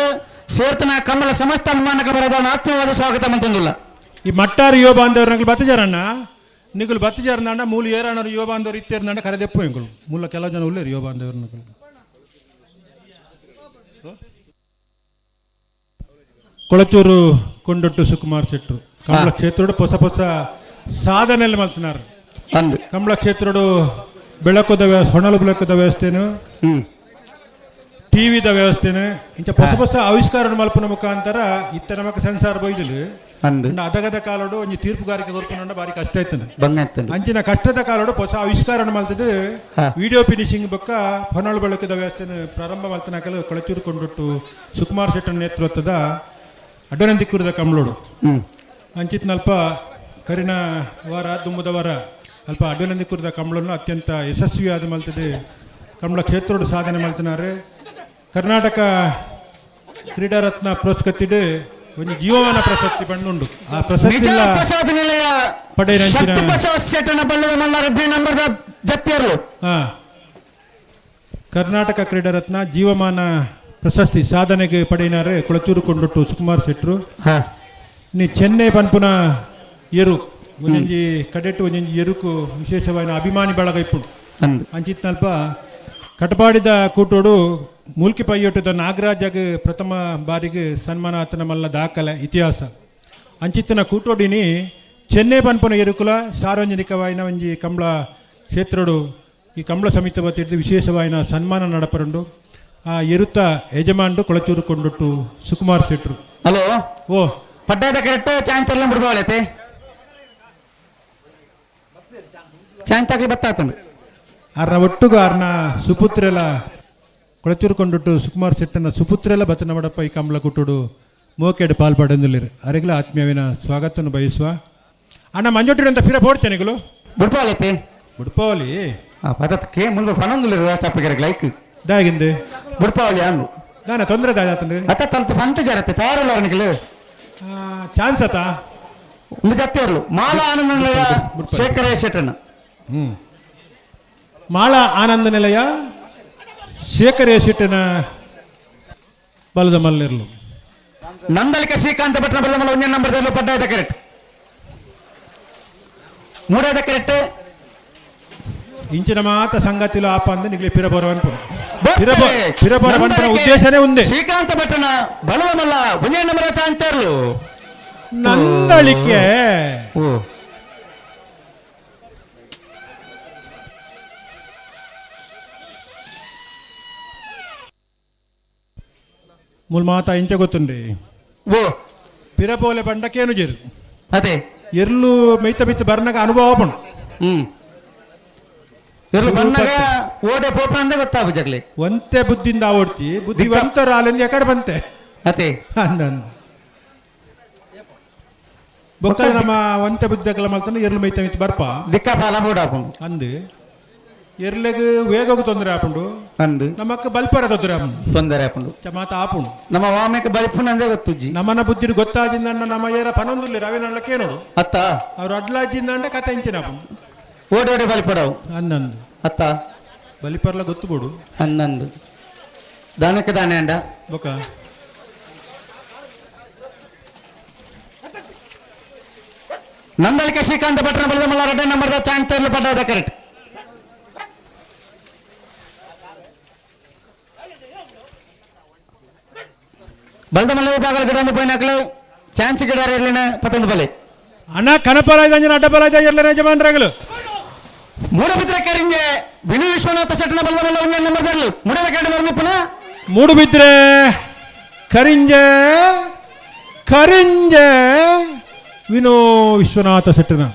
ಸೇರ್ತನ ಕಮಲ ಸಮಸ್ತ ಅಭಿಮಾನಗಳ ಪರವಾದ ಆತ್ಮೀಯವಾದ ಸ್ವಾಗತ ಮಂತಂದಿಲ್ಲ. ಈ ಮಟ್ಟಾರು ಯುವ ಬಾಂಧವರಂಗ್ಲು ಬತ್ತಜಾರಣ್ಣ ನಿಗುಲು ಬತ್ತಜಾರಣ್ಣ ಮೂಲು ಏರಾಣರು ಯುವ ಬಾಂಧವರು ಇತ್ತೇರ್ನಂಡ ಕರೆದೆಪ್ಪು ಎಂಗುಲು ಮೂಲ ಕೆಲವು ಜನ ಉಲ್ಲೇರು ಯುವ ಬಾಂಧವರು ನಗುಲು. ಕೊಳಚೂರು ಕೊಂಡೊಟ್ಟು ಸುಕುಮಾರ್ ಶೆಟ್ಟರು ಕಮಲ ಕ್ಷೇತ್ರೋಡು ಹೊಸ ಹೊಸ ಸಾಧನೆಯಲ್ಲಿ ಮಲ್ತನಾರು. ಕಮಲ ಕ್ಷೇತ್ರೋಡು ಬೆಳಕುದ ವ್ಯವಸ್ಥೆ, ಹೊಣಲು ಬೆಳಕುದ ವ್ಯವಸ್ಥೆನು, ಟಿವಿದ ವ್ಯವಸ್ಥೆನು, ಇಂಚ ಹೊಸ ಹೊಸ ಆವಿಷ್ಕಾರ ಮಲ್ಪನ ಮುಖಾಂತರ ಇತ್ತ ನಮಕ್ ಸೆನ್ಸಾರ್ ಬೈದಲು ಅದಗದ ಕಾಲೋಡು ಒಂಜಿ ತೀರ್ಪುಗಾರಿಕೆ ಕೊರ್ಪುನಂಡ ಬಾರಿ ಕಷ್ಟ ಆಯ್ತದೆ. ಅಂಚಿನ ಕಷ್ಟದ ಕಾಲೋಡು ಹೊಸ ಆವಿಷ್ಕಾರ ಮಲ್ತದ್ದು ವಿಡಿಯೋ ಫಿನಿಶಿಂಗ್ ಬೊಕ್ಕ ಹೊನಲು ಬೆಳಕುದ ವ್ಯವಸ್ಥೆನ ಪ್ರಾರಂಭ ಮಲ್ತನಾಕಲು ಕೊಳಚೂರು ಕೊಂಡೊಟ್ಟು ಸುಕುಮಾರ್ ಶೆಟ್ಟರ್ ನೇತೃತ್ವದ ಅಡ್ಡನಂದಿಕ್ಕುರದ ಕಮಲೋಡು ಅಂಚಿತ್ನಲ್ಪ ಕರಿನ ವಾರ ದುಮ್ಮದ ವಾರ ಅಲ್ಪ ಅಡ್ಡನಂದಿಕ್ಕುರದ ಕಮಲನ್ನು ಅತ್ಯಂತ ಯಶಸ್ವಿಯಾದ ಮಲ್ತದೆ ಕಮಲ ಕ್ಷೇತ್ರೋಡು ಸಾಧನೆ ಮಲ್ತನಾರೆ. ಕರ್ನಾಟಕ ಕ್ರೀಡಾರತ್ನ ಪುರಸ್ಕೃತಿಡು ಒಂದು ಜೀವಮಾನ ಪ್ರಶಸ್ತಿ ಬಂದುಂಡು. ಆ ಪ್ರಶಸ್ತಿ ಕರ್ನಾಟಕ ಕ್ರೀಡಾರತ್ನ ಜೀವಮಾನ ಪ್ರಶಸ್ತಿ ಸಾಧನೆಗೆ ಪಡೆಯಿನಾರೆ ಕೊಳಚೂರು ಕೊಂಡೊಟ್ಟು ಸುಕುಮಾರ್ ಶೆಟ್ಟರು. ನೀ ಚೆನ್ನೈ ಪನ್ಪುನ ಎರು ಒಂಜೊಂಜಿ ಕಡೆಟು ಒಂಜೊಂಜಿ ಎರುಕು ವಿಶೇಷವಾದ ಅಭಿಮಾನಿ ಬಳಗ ಇಪ್ಪುಂಡು. ಅಂಚಿತ್ನಲ್ಪ ಕಟಪಾಡಿದ ಕೂಟೋಡು ಮೂಲ್ಕಿ ಪೈಯೊಟ್ಟದ ನಾಗರಾಜಗ್ ಪ್ರಥಮ ಬಾರಿಗೆ ಸನ್ಮಾನ ಆತನ ಮಲ್ಲ ದಾಖಲೆ ಇತಿಹಾಸ. ಅಂಚಿತ್ತನ ಕೂಟೋಡಿನಿ ಚೆನ್ನೈ ಪನ್ಪುನ ಎರುಕುಲ ಸಾರ್ವಜನಿಕವಾಯಿನ ಒಂಜಿ ಕಂಬಳ ಕ್ಷೇತ್ರೋಡು ಈ ಕಂಬಳ ಸಮಿತಿ ವತಿಡ್ದು ವಿಶೇಷವಾಯಿನ ಸನ್ಮಾನ ನಡಪರುಂಡು. ಆ ಎರುತ ಯಜಮಾನ್ರು ಕೊಳಚೂರು ಕೊಂಡೊಟ್ಟು ಸುಕುಮಾರ್ ಶೆಟ್ಟರು. ಹಲೋ ಓ ಪಡ್ಡಾದ ಕರೆಕ್ಟ್ ಚಾಂತರ್ಲ ಬಿಡ್ಬಾಳೈತೆ ಚಾಂತಾಗ್ಲಿ ಬತ್ತಾತಂಡು. ಆರ್ನ ಒಟ್ಟುಗು ಆರ್ನ ಸುಪುತ್ರೆಲ ಕೊಳಚೂರು ಕೊಂಡೊಟ್ಟು ಸುಕುಮಾರ್ ಶೆಟ್ಟನ ಸುಪುತ್ರೆಲ ಬತ್ತನ ಮಡಪ್ಪ ಈ ಕಂಬಳ ಕುಟ್ಟುಡು ಮೋಕೆಡು ಪಾಲ್ಪಡೆಂದುಲ್ಲಿರು. ಅರೆಗ್ಲ ಆತ್ಮೀಯವಿನ ಸ್ವಾಗತವನ್ನು ಬಯಸುವ. ಅಣ್ಣ ಮಂಜೊಟ್ಟಿಡು ಅಂತ ಫಿರ ಪೋಡ್ತೇನೆ ಬಿಡ್ಪಾಲೈತೆ ಬಿಡ್ಪಾವಲಿ ಪದಕ್ಕೆ ಮುಲ್ಪ ಪನೊಂದುಲ್ಲಿರು ವ್ಯವಸ್ಥಾಪಕರಿಗೆ ಲೈಕ್ ದಾಗಿಂದು ಬಿಡ್ಪಾವಲಿ ಅಂದು ದಾನ ತೊಂದರೆ ದಾದಾತಂದು ಅತ್ತ ತಲ್ತ ಪಂತ ಜರತ್ತೆ ತಯಾರಲ್ಲ ಅವನಿಗೆ ಚಾನ್ಸ್ ಆತ ಒಂದು ಜತ್ತೆಯರ್ಲು ಮಾಲ ಆನಂದ ನಿಲಯ ಶೇಖರ ಶೆಟ್ಟನ. ಮಾಳ ಆನಂದ ನಿಲಯ ಶೇಖರ ಶೆಟ್ಟನ ಬಲದ ಮಲ್ಲಿರ್ಲು. ನಂದಳಿಕ ಶ್ರೀಕಾಂತ ಭಟ್ನ ಬಲದ ಮಲ್ಲ ಒಂದೇ ನಂಬರ್ ಪಡ್ಡಾಯ್ದ ಕರೆಕ್ಟ್ ಮೂಡಾಯ್ದ ಕರೆಕ್ಟ್. ಇಂಚಿನ ಮಾತ ಸಂಗತಿಲು ಆಪ ಅಂದ ನಿಗ್ಲಿ ಪಿರಬೋರ ಪಿರಬೋರ ಉದ್ದೇಶನೇ ಒಂದೇ. ಶ್ರೀಕಾಂತ ಭಟ್ಟನ ಬಲದ ಮಲ್ಲ ಒಂದೇ ನಂಬರ್ ಚಾಂತರ್ಲು ನಂದಳಿಕೆ ಮೂಲ ಮಾತ ಇಂಚ ಗೊತ್ತುಂಡಿ ಓ ಪಿರಪೋಲೆ ಬಂಡಕೇನು ಜೇರು ಅದೇ ಎರ್ಲು ಮೈತ ಬಿತ್ತು ಬರ್ನಾಗ ಅನುಭವ ಪಂಡು. ಎರ್ಲು ಬಂದಾಗ ಓಡೆ ಪೋಪ ಅಂದ ಗೊತ್ತಾಗು ಜಗ್ಲಿ ಒಂತೆ ಬುದ್ಧಿಯಿಂದ ಓಡ್ತಿ ಬುದ್ಧಿವಂತರ ಅಲ್ಲಿಂದ ಎಕಡೆ ಬಂತೆ ಅದೇ ಅಂದ ಬೊಕ್ಕ ನಮ್ಮ ಒಂತೆ ಬುದ್ಧಿ ಮಲ್ತಾನೆ ಎರ್ಲು ಮೈತ ಮಿತ್ತು ಬರ್ಪ ದಿಕ್ಕಪಾಲ ಬೋಡಾಪುಂಡು ಅಂದು ಎರ್ಲೆಗ್ ವೇಗಗ್ ತೊಂದರೆ ಆಪುಂಡು ಅಂದು ನಮಕ್ ಬಲ್ಪರ ತೊಂದರೆ ಆಪುಂಡು ತೊಂದರೆ ಆಪುಂಡು ಮಾತ ಆಪುಂಡು ನಮ್ಮ ವಾಮೇಕ ಬಲಿಪುನ ಅಂದೇ ಗೊತ್ತುಜ್ಜಿ ನಮ್ಮನ ಬುದ್ಧಿ ಗೊತ್ತಾಜಿಂದ ನಮ್ಮ ಏರ ಪನೊಂದುಲ್ಲೆ ರವಿನಳ್ಳಕ್ಕೇನೋಡು ಅತ್ತ ಅವ್ರು ಅಡ್ಲಾಜಿಂದ ಕತೆ ಇಂಚಿನ ಆಪುಂಡು ಓಡಿ ಓಡಿ ಬಲಿಪಡವು ಅಂದಂದು ಅತ್ತ ಬಲಿಪರ್ಲ ಗೊತ್ತು ಬೋಡು ಅಂದಂದು ದಾನಕ್ಕೆ ದಾನೆ ಅಂಡ ಬೊಕ ನಂದಳಿಕೆ ಶ್ರೀಕಾಂತ ಭಟ್ರ ಬಲದ ಮಲ್ಲ ರೆಡ್ಡಿ ನಂಬರ್ ಚಾಂತರ್ಲು ಪಡ್ಡಾದ ಕರೆಕ್ಟ್ ಬಲ್ದಮಲ್ಲ ವಿಭಾಗದ ಗಿಡ ಒಂದು ಪೋಯಿನಕ್ಲು ಚಾನ್ಸ್ ಗಿಡ ಇರ್ಲಿನ ಪತ್ತೊಂದು ಬಲೆ. ಅಣ್ಣ ಕನಪಲ ಅಂಜನ ಅಡ್ಡಪಲ ಇರ್ಲಿನ ಯಜಮಾನ್ರಾಗಲು. ಮೂಡಬಿದ್ರೆ ಕರಿಂಗೆ ವಿನು ವಿಶ್ವನಾಥ ಶೆಟ್ಟನ ಬಲ್ಲಮಲ್ಲ ಒಂದೇ ನಂಬರ್ ತರಲು ಮೂಡದ ಕಡೆ ಬರ್ನಿಪ್ಪನ. ಮೂಡುಬಿದ್ರೆ ಕರಿಂಜೆ ಕರಿಂಜೆ ವಿನೋ ವಿಶ್ವನಾಥ ಶೆಟ್ಟನ.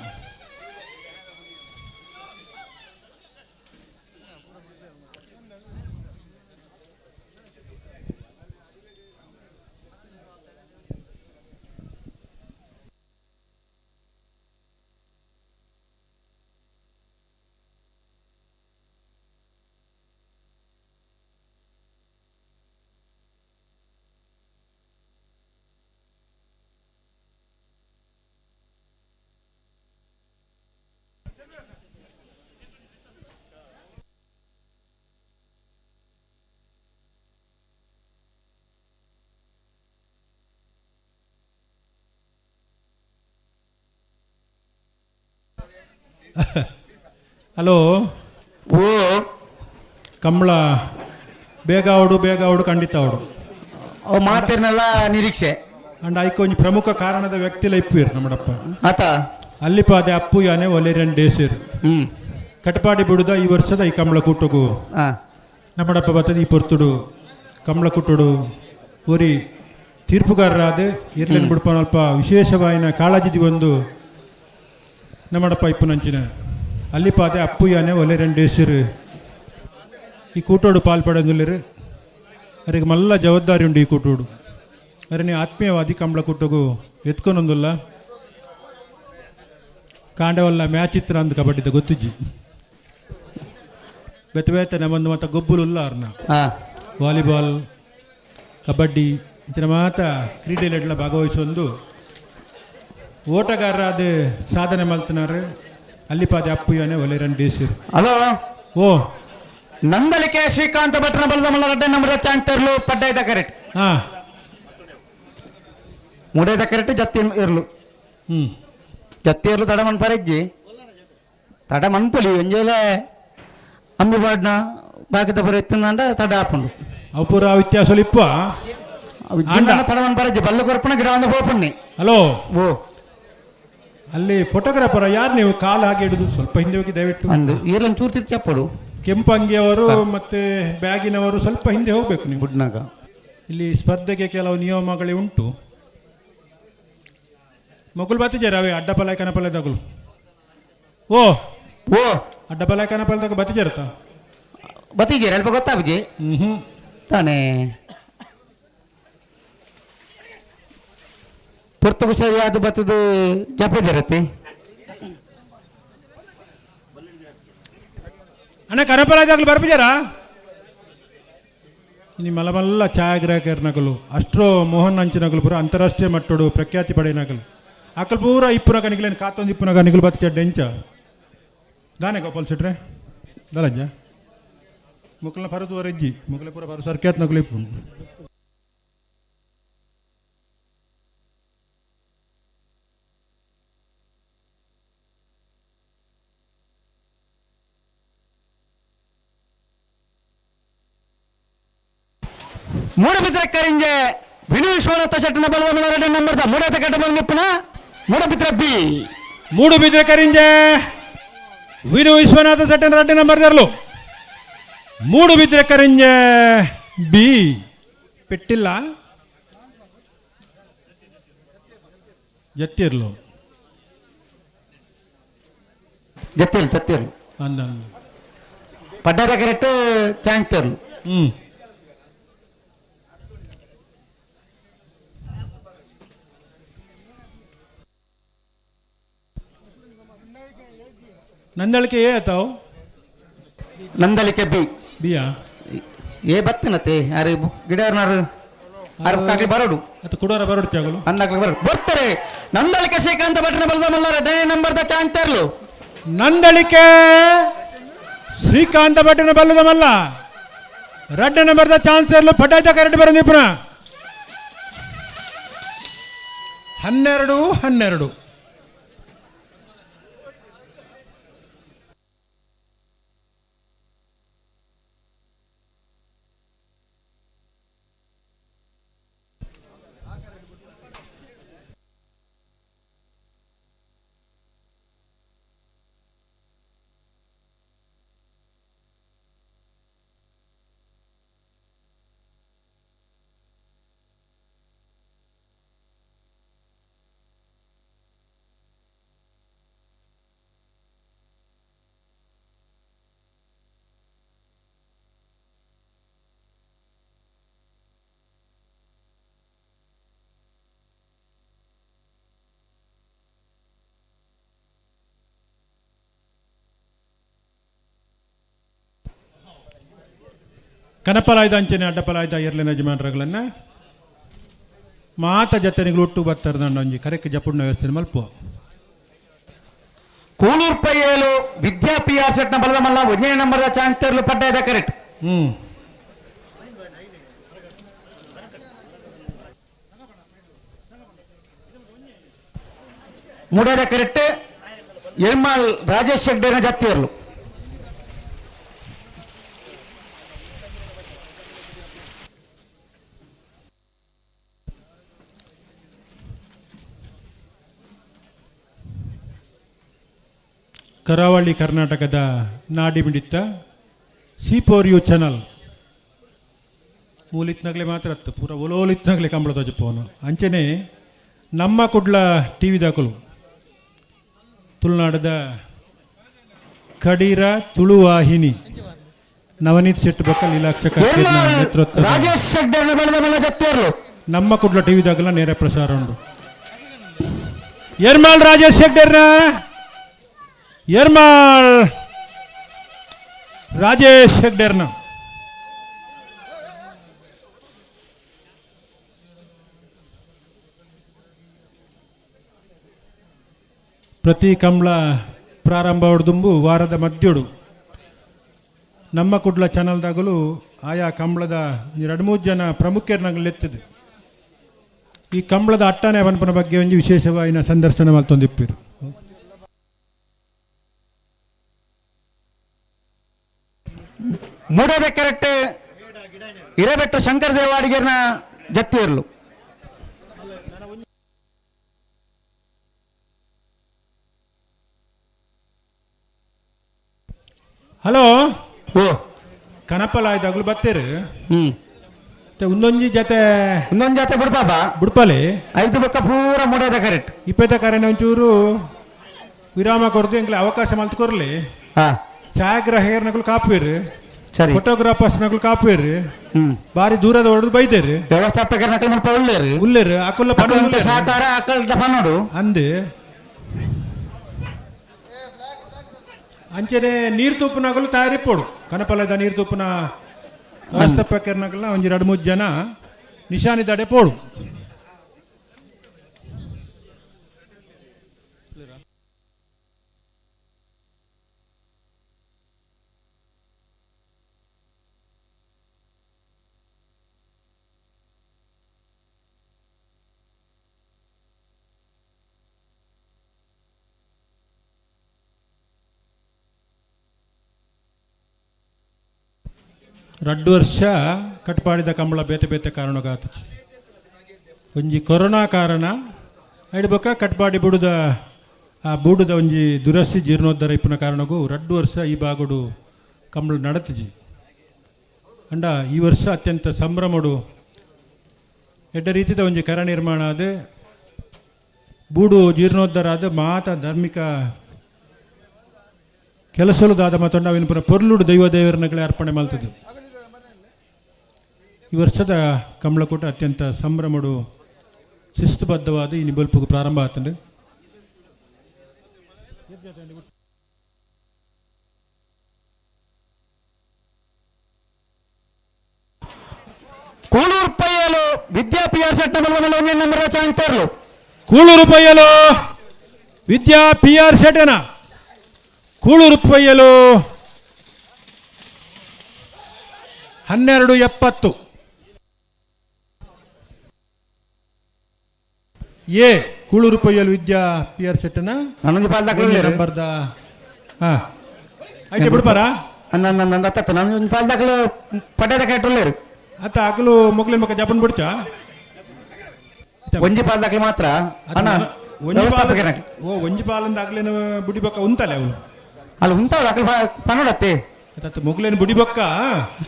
ಹಲೋ. ಓ ಕಮಲ ಬೇಗ ಅವಡು ಬೇಗ ಅವಡು ಖಂಡಿತ ಅವಡು. ಅವು ಮಾತಿರ್ನೆಲ್ಲ ನಿರೀಕ್ಷೆ. ಅಂಡ್ ಐಕೊಂಜಿ ಪ್ರಮುಖ ಕಾರಣದ ವ್ಯಕ್ತಿಲ ಇಪ್ಪೀರ್ ನಮ್ಮಡಪ್ಪ. ಆತ ಅಲ್ಲಿಪಾದೆ ಅಪ್ಪು ಯಾನೆ ಒಲೇರಿಯನ್ ಡೇಸಿರ್ ಕಟಪಾಡಿ ಬಿಡುದ ಈ ವರ್ಷದ ಈ ಕಮಲ ಕೂಟಗು ನಮ್ಮಡಪ್ಪ ಬರ್ತದೆ ಈ ಪೊರ್ತುಡು ಕಮಲ ಕೂಟುಡು ಒರಿ ತೀರ್ಪುಗಾರರಾದ ಇರ್ಲೆನ್ ಬಿಡ್ಪನ ಅಲ್ಪ ವಿಶೇಷವಾಯಿನ ಕಾಳಜಿದಿ ಒಂದು ನಮ್ಮಡಪ್ಪ ಇಪ್ಪುನಂಚಿನ ಅಲ್ಲಿಪಾದೆ ಅಪ್ಪು ಯಾನೆ ಒಲೇರಿಯನ್ ಡೇಸಿರ್ ಈ ಕೂಟೋಡು ಪಾಲ್ಪಡೊಂದುಲ್ಲೆರ್ ಅರೆಗ್ ಮಲ್ಲ ಜವಾಬ್ದಾರಿ ಉಂಡು ಈ ಕೂಟೋಡು. ಅರೆ ಆತ್ಮೀಯವಾದಿ ಕಂಬಳ ಕೂಟಗು ಎತ್ಕೊನೊಂದುಲ್ಲ ಕಾಂಡವಲ್ಲ ಮ್ಯಾಚ್ ಇತ್ರ ಅಂದ್ ಕಬಡ್ಡಿದ ಗೊತ್ತಿಜ್ಜಿ ಬೇತೆ ಬೇತೆ ನಮ್ಮೊಂದು ಮಾತ ಗೊಬ್ಬುಲು ಅರ್ನ ವಾಲಿಬಾಲ್ ಕಬಡ್ಡಿ ಇಂಚಿನ ಮಾತ ಕ್ರೀಡೆಲೆಡ್ಲ ಭಾಗವಹಿಸೊಂದು ಓಟಗಾರರಾದ ಸಾಧನೆ ಮಲ್ತನಾರು ಅಲ್ಲಿಪಾದೆ ಅಪ್ಪು ಯಾನೆ ಒಲೆರನ್ ಡೇಸಿರ್. ಹಲೋ. ಓ ನಂದಲಿಕೆ ಶ್ರೀಕಾಂತ ಭಟ್ರನ ಬಲದ ಮಲ್ಲ ರಡ್ಡೆ ನಂಬರ್ ಚಾಂಗ್ ತರ್ಲು ಪಡ್ಡಾಯ್ದ ಕರೆಕ್ಟ್. ಮೂಡೈದ ಕರೆಕ್ಟ್ ಜತ್ತಿ ಇರ್ಲು. ಜತ್ತಿ ಇರ್ಲು ತಡ ಮನ್ಪರೆಜ್ಜಿ ತಡ ಮನ್ಪೊಲಿ ಒಂಜೇಲೆ ಅಂಬಿ ಬಾಡ್ನ ಬಾಕಿದ ಪರ ಎತ್ತಿಂದಂಡ ತಡ ಆಪುಂಡು. ಅವು ಪೂರ ವ್ಯತ್ಯಾಸ ಇಪ್ಪ ತಡ ಮನ್ಪರೆಜ್ಜಿ ಬಲ್ಲು ಕೊರ್ಪಣ ಗಿಡ ಒಂದು ಪೋಪುಣ್ಣಿ. ಹಲೋ. ಓ ಅಲ್ಲಿ ಫೋಟೋಗ್ರಾಫರ್ ಯಾರು ನೀವು ಕಾಲು ಹಾಗೆ ಹಿಡಿದು ಸ್ವಲ್ಪ ಹಿಂದೆ ಹೋಗಿ ದಯವಿಟ್ಟು. ಅಂದು ಈರ್ಲನ್ ಚೂರು ತಿರ್ಚಿ ಚಪ್ಪಡು. ಕೆಂಪಂಗಿಯವರು ಮತ್ತೆ ಬ್ಯಾಗಿನವರು ಸ್ವಲ್ಪ ಹಿಂದೆ ಹೋಗ್ಬೇಕು ನೀವು. ಬುಡ್ನಾಗ ಇಲ್ಲಿ ಸ್ಪರ್ಧೆಗೆ ಕೆಲವು ನಿಯಮಗಳೇ ಉಂಟು. ಮೊಗುಲ್ ಬತ್ತಿಜಾರ ಅವೇ ಅಡ್ಡಪಲಾಯ್ ಕನಪಲಾಯ್ ತಗುಲು. ಓ ಓ ಅಡ್ಡಪಲಾಯ್ ಕನಪಲ ತಗ ಬತ್ತಿಜಾರತ ಬತ್ತಿಜಾರ ಅಲ್ಪ ಗೊತ್ತಾಬುಜಿ ಹ್ಮ್ ತಾನೇ ಪುರ್ತಕ ಸರಿಯಾದ ಬತ್ತದ ಜಪಿದಿರತ್ತೆ. ಅಣ್ಣ ಕನಪಲಾಯ್ ಬರ್ಬಿಜಾರ ಇನಿ ಮಲಮಲ್ಲ ಛಾಯಾಗ್ರಾಹಕರ ನಕಲು ಅಷ್ಟ್ರೋ ಮೋಹನ್ ಅಂಚಿನಕಲು ಪೂರ ಅಂತಾರಾಷ್ಟ್ರೀಯ ಮಟ್ಟಡು ಪ್ರಖ್ಯಾತಿ ಪಡೆಯನಕಲು ಅಕಲ್ ಪೂರ ಇಪ್ಪುನ ಕನಿಕಲೇನು ಕಾತೊಂದು ಇಪ್ಪುನ ಕನಿಕಲು ಬತ್ತ ಚೆಡ್ಡೆ ಎಂಚ ದಾನೆ ಗೋಪಾಲ್ ಸೆಟ್ರೆ ದಲಜ್ಜ ಮುಕ್ಕಲ್ನ ಪರತು ವರೆಜ್ಜಿ ಮುಕ್ಕಲ ಪೂರ ಪರ ಸರ್ಕ್ಯಾತ್ ನಕಲು ಇಪ್ಪು. ಮೂಡಬಿದ್ರೆ ಕರಿಂಜೆ ವಿನು ವಿಶ್ವನಾಥ ಶೆಟ್ಟನ ಬಲದ ಎರಡು ನಂಬರ್ ಮೂಡತ ಕಟ್ಟ ಬಂದಿಪ್ಪನ ಮೂಡಬಿದ್ರೆ ಬಿ. ಮೂಡುಬಿದ್ರೆ ಕರಿಂಜೆ ವಿನು ವಿಶ್ವನಾಥ ಶೆಟ್ಟನ 2 ನಂಬರ್ ತರಲು ಮೂಡುಬಿದ್ರೆ ಕರಿಂಜೆ ಬಿ ಪೆಟ್ಟಿಲ್ಲ ಜತ್ತಿರ್ಲು ಜತ್ತಿರ್ಲು ಜತ್ತಿರ್ಲು ಅಂದ ಪಡ್ಡದ ಕರೆಕ್ಟ್ ಚಾಂಗ್ ತರ್ಲು. ನಂದಳಿಕೆ ಎ ಆತಾವ್ ನಂದಳಿಕೆ ಬಿ. ಬಿಯಾ ಏ ಬತ್ತಿನತೆ ಅರೆ ಗಿಡವ್ರನಾರು ಅರೆ ಕಾಕ್ಲಿ ಬರೋಡು ಅದು ಕುಡೋರ ಬರೋಡು ತ್ಯಾಗಲು ಅಂದಾಗ್ಲಿ ಬರೋಡು ಬರ್ತಾರೆ. ನಂದಳಿಕೆ ಶ್ರೀಕಾಂತ ಭಟ್ರನ ಬಲದ ಮಲ್ಲಾರ ಡೇ ನಂಬರ್ the ಚಾಂಗ್ ತರ್ಲು. ನಂದಳಿಕೆ ಶ್ರೀಕಾಂತ ಭಟ್ರನ ಬಲ್ಲದ ಮಲ್ಲ 2 ನಂಬರ್ the chance ಇರಲು ಪಟಾಜ ಕರೆಕ್ಟ್ ಬರೋ ನಿಪುಣ 12 12. ಕನಪಲಾಯ್ದ ಅಂಚನೆ ಅಡ್ಡಪಲಾಯ್ದ ಎರ್ಲೆನ ಯಜಮಾನ್ರಗಳನ್ನ ಮಾತ ಜತನಿಗಳು ಒಟ್ಟು ಬತ್ತಾರೆ ದಂಡ ಒಂಜಿ ಕರೆಕ್ ಜಪುಣ್ಣ ವ್ಯವಸ್ಥೆ ಮಲ್ಪ. ಕೂಳೂರು ಪೈಯೇಲು ವಿದ್ಯಾ ಪಿ ಆರ್ ಸೆಟ್ನ ಬಲದ ಮಲ್ಲ ಒಂದನೇ ನಂಬರ್ದ ಚಾಂತರ್ಲು ಪಡ್ಡಾಯದ ಕರೆಕ್ಟ್. ಮೂಡಾದ ಕರೆಕ್ಟ್ ಎರ್ಮಾಲ್ ರಾಜೇಶ್ ಹೆಗ್ಡೆನ ಜತ್ತಿಯರ್ಲು. ಕರಾವಳಿ ಕರ್ನಾಟಕದ ನಾಡಿಮಿಡಿತ C4U channel ಮೂಲಿತ್ನಾಗಲೇ ಮಾತ್ರ ಅತ್ತು ಪೂರ ಒಲೋಲಿತ್ನಾಗಲೇ ಕಂಬಳ ತೋಜಪೋನು. ಅಂಚನೆ ನಮ್ಮ ಕುಡ್ಲ ಟಿ ವಿ ದಾಖಲು ತುಳುನಾಡದ ಕಡೀರ ತುಳುವಾಹಿನಿ ನವನೀತ್ ಶೆಟ್ಟಿ ಬೊಕ್ಕ ಲೀಲಾಕ್ಷ ನೇತೃತ್ವ ರಾಜೇಶ್ ಹೆಗ್ಡೆನ ಬಲದ ಮಲ್ಲ ಜತ್ತಿಯರ್ಲು. ನಮ್ಮ ಕುಡ್ಲ ಟಿ ವಿ ದಾಖಲ ನೇರ ಪ್ರಸಾರ ಉಂಡು. ಎರ್ಮಾಲ್ ರಾಜೇಶ್ ಹೆಗ್ಡೆರ್ನ, ಎರ್ಮಾಲ್ ರಾಜೇಶ್ ಹೆಗ್ಡೆರ್ನ. ಪ್ರತಿ ಕಂಬಳ ಪ್ರಾರಂಭ ಹೊಡೆದುಂಬು ವಾರದ ಮಧ್ಯೋಡು ನಮ್ಮ ಕುಡ್ಲ ಚಾನಲ್ದಾಗಲೂ ಆಯಾ ಕಂಬಳದ 2-3 ಜನ ಪ್ರಮುಖರನ್ನಾಗಲೆತ್ತದೆ. ಈ ಕಂಬಳದ ಅಟ್ಟನೆ ಪನ್ಪನ ಬಗ್ಗೆ ಒಂದು ವಿಶೇಷವಾಯಿನ ಸಂದರ್ಶನ ಮಲ್ತೊಂದಿಪ್ಪಿರು. ಮೂಡೋದ ಕರೆಕ್ಟ್ ಹಿರೇಬೆಟ್ಟು ಶಂಕರ ದೇವಾಡಿಗರ್ನ ಜತ್ತಿಯರ್ಲು. ಹಲೋ, ಓ ಕನಪಲಾಯ್ದಾಗ್ಲು ಬತ್ತೀರು. ಒಂದೊಂಜಿ ಜೊತೆ ಒಂದೊಂದು ಜೊತೆ ಬಿಡ್ಪಾಪ ಬಿಡ್ಪಾಲಿ ಐದು ಬೊಕ್ಕ ಪೂರ ಮೂಡೋದ ಕರೆಕ್ಟ್. ಇಪ್ಪತ್ತ ಕಾರಣ ಒಂಚೂರು ವಿರಾಮ ಕೊರ್ದು ಎಂಕ್ಲೆ ಅವಕಾಶ ಮಲ್ತು ಕೊರ್ಲಿ. ಛಾಯಾಗ್ರಾಹಕರ್ನಕುಲು ಕಾಪುವೇರು, ಸರಿ, ಫೋಟೋಗ್ರಾಫರ್ಸ್ ನಕಲು ಕಾಪುವೇರು, ಬಾರಿ ದೂರದ ಹೊಡೆದು ಬೈದೇರು, ವ್ಯವಸ್ಥಾಪಕರ ನಕಲು ಮುಲ್ಪ ಉಳ್ಳೇರು ಉಳ್ಳೇರು ಅಕುಲ್ಲ ಪಣ ಸಹಕಾರ ಅಕಲ್ದ ಪನ್ನೋಡು ಅಂದು. ಅಂಚನೆ ನೀರು ತೂಪುನಕಲು ತಯಾರಿಪ್ಪೋಡು. ಕನಪಲದ ನೀರು ತೂಪುನ ವ್ಯವಸ್ಥಾಪಕರ್ನಕಲ್ನ ಒಂಜಿ 2-3 ಜನ ನಿಶಾನಿ ದಡೆ ಪೋಡು. ರಡ್ಡು ವರ್ಷ ಕಟ್ಪಾಡಿದ ಕಂಬಳ ಬೇತೆ ಬೇತೆ ಕಾರಣಗಾತಚಿ. ಒಂಜಿ ಕೊರೋನಾ ಕಾರಣ ಐಡ್ಬೊಕ್ಕ ಕಟ್ಪಾಡಿ ಬುಡುದ ಆ ಬೂಡುದ ಒಂಜಿ ದುರಸ್ತಿ ಜೀರ್ಣೋದ್ಧಾರ ಇಪ್ಪುನ ಕಾರಣಗೂ 2 ವರ್ಷ ಈ ಬಾಗುಡು ಕಂಬಳ ನಡತಿಜಿ. ಅಂಡ ಈ ವರ್ಷ ಅತ್ಯಂತ ಸಂಭ್ರಮಡು ಎಡ್ಡ ರೀತಿದ ಒಂಜಿ ಕರ ನಿರ್ಮಾಣ ಆದ ಬೂಡು ಜೀರ್ಣೋದ್ಧಾರ ಆದ ಮಾತ ಧಾರ್ಮಿಕ ಕೆಲಸಲು ದಾದ ಮತ್ತೊಂಡು ಅವಿನ ಪುರ ಪೊರ್ಲುಡು ದೈವ ದೇವರನಗಳೇ ಅರ್ಪಣೆ ಮಾಡ್ತದೆ. ಈ ವರ್ಷದ ಕಂಬಳಕೂಟ ಅತ್ಯಂತ ಸಂಭ್ರಮಡು ಶಿಸ್ತುಬದ್ಧವಾದ ಈ ನಿಬಲ್ಪುಗು ಪ್ರಾರಂಭ ಆತಂಡು. ಕೂಳೂರು ಪೈಯಲು ವಿದ್ಯಾ P are set number ಚಾಂತರ್ಲು. Kuloor ಪೈಯಲು Vidya P R ಶೆಟ್ಟನ Kuloor ಪೈಯಲು 1270 A Kuloor ಪೈಯಲು Vidya P ಆರ್ ಶೆಟ್ಟನ ನಂಬರ್ದ ಹಾ ಐತೆ ಬಿಡ್ಪಾರಾ ನನ್ನೊಂದು ಪಾಲ್ದಾಕಲು ಪಡ್ಡದ ಕಟ್ಟುಳ್ಳೇರು ಅತ್ತ ಅಕಲು ಮೊಗ್ಲಿನ ಮಕ್ಕ ಜಪನ್ ಬಿಡ್ಚಾ ಒಂಜಿ ಪಾಲ್ದಾಕಲು ಮಾತ್ರ ಒಂಜಿ ಪಾಲ ಓ ಒಂಜಿ ಪಾಲಂದ ಅಗ್ಲೇನ ಬುಡಿಬಕ್ಕ ಉಂತಲೆ ಅವನು ಅಲ್ಲಿ ಉಂತಾವಲ್ಲ ಅಕಲು ಪನ್ನೊಡತ್ತೆ ಅತ್ತ ಮೊಗ್ಲೇನ ಬುಡಿಬಕ್ಕ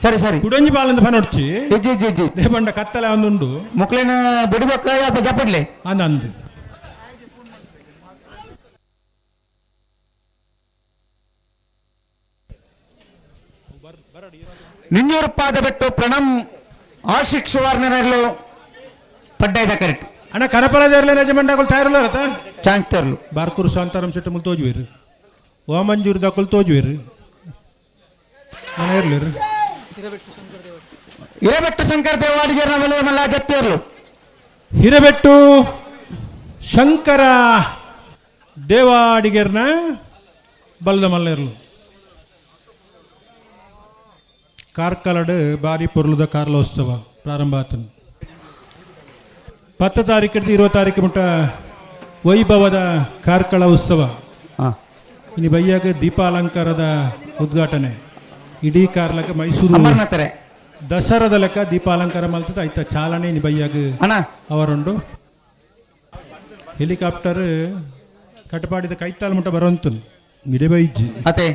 ಸರಿ ಸರಿ ಕುಡೊಂಜಿ ಪಾಲಂದ ಪನೊಡ್ಚಿ G G G ದೇಬಂಡ ಕತ್ತಲೆ ಒಂದುಂಡು ಮೊಕ್ಲೇನ ಬುಡಿಬಕ್ಕ ಜಪಡ್ಲೆ ಅಂದ ನಿಂಜೂರು ಪಾದ ಬಿಟ್ಟು ಪ್ರಣಮ್ ಆಶಿಕ್ ಸುವರ್ಣನರ್ಲು ಪಡ್ಡಾಯ್ದ ಕರೆಕ್ಟ್ ಅಣ್ಣ ಕನಪಲದೇರ್ಲೆ ಯಜಮಾನ್ಡಾಗುಲು ತಯಾರುಲ್ಲಾರತ ಚಾನ್ಸ್ ತರ್ಲು ಬಾರ್ಕೂರು ಶಾಂತಾರಾಮ್ ಶೆಟ್ಟಿ ಮುಲ್ ತೋಜುವೇರು, ಓಮಂಜೂರು ದಾಕುಲು ತೋಜುವೇರು, ಇರ್ಲಿರು. Hirebettu Shankar ದೇವಾಡಿಗರ ಮಲ್ಲ ಜತ್ತೇರ್ಲು. ಹಿರೇಬೆಟ್ಟು ಶಂಕರ ದೇವಾಡಿಗರ್ನ ಬಲ್ದ ಮಲ್ಲೇರ್ಲು. ಕಾರ್ಕಳಡು ಬಾರಿ ಪೊರ್ಲುದ ಕಾರ್ಲೋತ್ಸವ ಪ್ರಾರಂಭ ಆತನು. 10 ತಾರೀಕು 20 ತಾರೀಕು ಮುಟ್ಟ ವೈಭವದ ಕಾರ್ಕಳ ಉತ್ಸವ. ಇನ್ನು ಬಯ್ಯಾಗ ದೀಪಾಲಂಕಾರದ ಉದ್ಘಾಟನೆ. ಇಡೀ ಕಾರ್ಲಕ ಮೈಸೂರು ದಸರಾದ ಲೆಕ್ಕ ದೀಪಾಲಂಕಾರ ಮಲ್ತದ ಐತ ಚಾಲನೆ ಇನ್ನು ಬಯ್ಯಾಗ ಅವರುಂಡು. ಹೆಲಿಕಾಪ್ಟರ್ ಕಟಪಾಡಿದ ಕೈತಾಲ್ ಮುಟ್ಟ ಬರುವಂತು ಇಡೇ ಬೈಜಿ ಅತೆ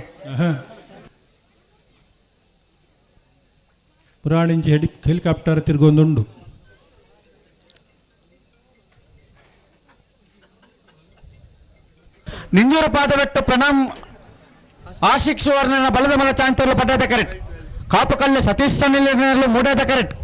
ಪುರಾಣಿಂಚಿ ಹೆಲಿಕಾಪ್ಟರ್ ತಿರ್ಗೊಂದುಂಡು. ನಿಂಜೂರು ಪಾದವೆಟ್ಟು ಪ್ರಣಾಮ್ ಆಶಿಕ್ ಸುವರ್ಣನ ಬಲದ ಮಲ ಚಾಂತರ್ಲು ಪಡ್ಡದ ಕರೆಕ್ಟ್. ಕಾಪುಕಲ್ಲು ಸತೀಶ್ ಸನ್ನಿಲು ಮೂಡದ ಕರೆಕ್ಟ್.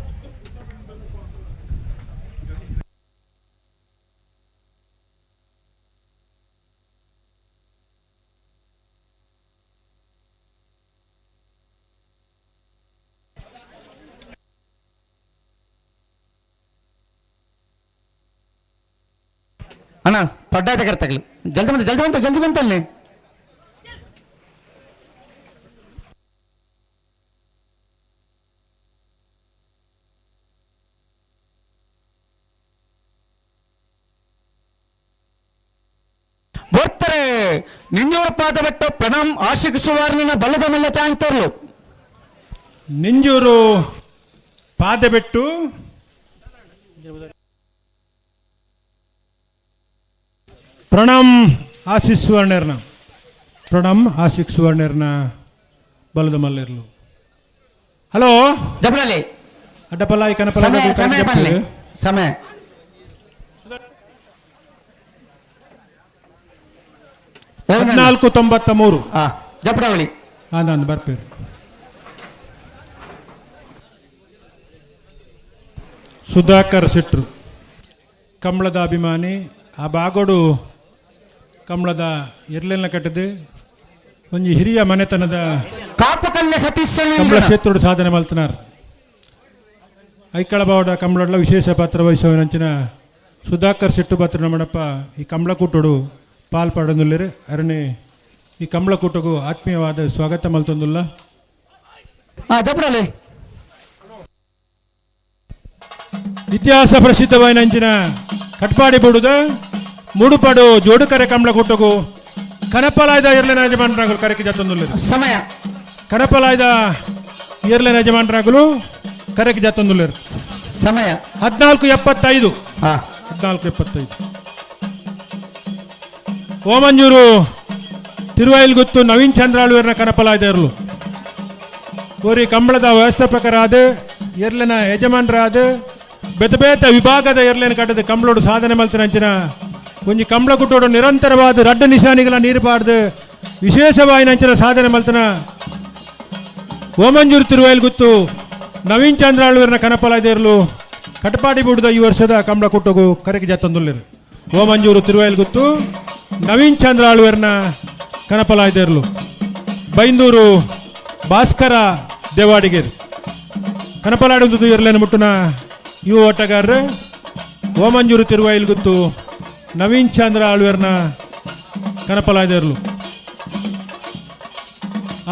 ಅಣ್ಣ ಪಡ್ಡಾದ ಕರೆಕ್ಟ್ ಆಗಲಿ. ಜಲ್ದಿ ಬಂತ, ಜಲ್ದಿ ಬಂತ, ಜಲ್ದಿ ಬಂತಲ್ಲಿ. ಬರ್ತಾರೆ ನಿಂಜೂರು ಪಾದಬೆಟ್ಟು ಪ್ರಣಾಮ್ ಆಶಿಕ್ ಸುವರ್ಣನ ಬಲದ ಮೇಲೆ ಚಾಂಗ್ತರ್ಲು. ನಿಂಜೂರು ಪಾದಬೆಟ್ಟು ಪ್ರಣಮ್ ಆಶಿಷ್ ಸುವರ್ಣರ್ನ, ಪ್ರಣಮ್ ಆಶಿಕ್ ಸುವರ್ಣರ್ನ ಬಲದ ಮಲ್ಲೇರ್ಲು. ಹಲೋ ಜಬರಲ್ಲಿ ಅಡ್ಡಪಲ್ಲಾಯಿ ಕನಪಲ ಸಮಯ ಬರಲಿ ಸಮಯ. 14:93. ಜಪಡವಳಿ ನಾನು ಬರ್ಪೇರು. ಸುಧಾಕರ್ ಶೆಟ್ರು ಕಂಬಳದ ಅಭಿಮಾನಿ. ಆ ಬಾಗೋಡು ಕಂಬಳದ ಎರ್ಲೆಲ್ಲ ಕಟ್ಟದೆ ಒಂಜಿ ಹಿರಿಯ ಮನೆತನದ ಕಾಪುಕಲ್ಲೆ ಸತೀಶ್ ಕಂಬಳ ಕ್ಷೇತ್ರೋಡು ಸಾಧನೆ ಮಲ್ತನಾರ್. ಐಕಳ ಬಾವಡ ಕಂಬಳಡ್ಲ ವಿಶೇಷ ಪಾತ್ರ ವಹಿಸುವನಂಚಿನ ಸುಧಾಕರ್ ಶೆಟ್ಟು ಪಾತ್ರ ನಮ್ಮಡಪ್ಪ ಈ ಕಂಬಳಕೂಟೋಡು ಪಾಲ್ ಪಾಡೊಂದುಲ್ಲೆರ್. ಅರಣೆ ಈ ಕಂಬಳಕೂಟಗೂ ಆತ್ಮೀಯವಾದ ಸ್ವಾಗತ ಮಲ್ತೊಂದುಲ್ಲ. ಇತಿಹಾಸ ಪ್ರಸಿದ್ಧವಾಯಿನ ಅಂಚಿನ ಕಟ್ಪಾಡಿ ಬುಡುದ ಮೂಡುಪಾಡು ಜೋಡುಕರೆ ಕಂಬಳಕೂಟಗೂ ಕನಪಲಾಯ್ದ ಎರ್ಲೆನ ಯಜಮಾನರಾಗಲು ಕರೆಗೆ ಜತ್ತೊಂದುಲ್ಲೆರ್. ಸಮಯ ಕನಪಲಾಯ್ದ ಎರ್ಲೆನ ಯಜಮಾನರಾಗಲು ಕರೆಗೆ ಜತ್ತೊಂದುಲ್ಲೆರ್. ಸಮಯ 14:75. 14:75. ಓಮಂಜೂರು ತಿರುವಾಯಿಲ್ಗುತ್ತು ನವೀನ್ ಚಂದ್ರಾಳುವರ್ನ ಕನಪಲಾಯ್ದ ಎರ್ಲು. ಓರಿ ಕಂಬಳದ ವ್ಯವಸ್ಥಾಪಕರಾದ ಎರ್ಲೆನ ಯಜಮಾನರಾದ ಬೇತೆ ವಿಭಾಗದ ಎರ್ಲೆನ ಕಟ್ಟದ ಕಂಬಳೋಡು ಸಾಧನೆ ಮಲ್ತಿನಂಚಿನ ಒಂಜಿ ಕಂಬಳ ಕುಟ್ಟೋಡು ನಿರಂತರವಾದ ರಡ್ಡ ನಿಶಾನಿಗಳ ನೀರು ಪಾಡ್ದು ವಿಶೇಷವಾಯಿನಂಚಿನ ಸಾಧನೆ ಮಲ್ತನ ಓಮಂಜೂರು ತಿರುವಾಯಿಲ್ಗುತ್ತು ನವೀನ್ ಚಂದ್ರಾಳುವರ್ನ ಕನಪಲಾಯ್ದ ಎರ್ಲು ಕಟಪಾಡಿ ಬೂಡುದ ಈ ವರ್ಷದ ಕಂಬಳ ಕುಟ್ಟೋಗು ಕರೆಗೆ ಜತ್ತೊಂದುಲ್ಲೆರ್. ಓಮಂಜೂರು ತಿರುವಾಯಿಲ್ಗುತ್ತು ನವೀನ್ ಚಂದ್ರಾಳುವರ್ನ ಕನಪಲಾಯ್ದ ಎರ್ಲು. ಬೈಂದೂರು ಭಾಸ್ಕರ ದೇವಾಡಿಗೇರು ಕನಪಲಾಡುವುದು ಎರ್ಲೆನ ಮುಟ್ಟುನ ಯುವ ಓಟಗಾರರು. ಓಮಂಜೂರು ತಿರುವಾಯಿಲ್ಗುತ್ತು ನವೀನ್ ಚಂದ್ರ ಆಳ್ವೇರ್ನ ಕನಪಲಾಯ್ದ ಎರ್ಲು.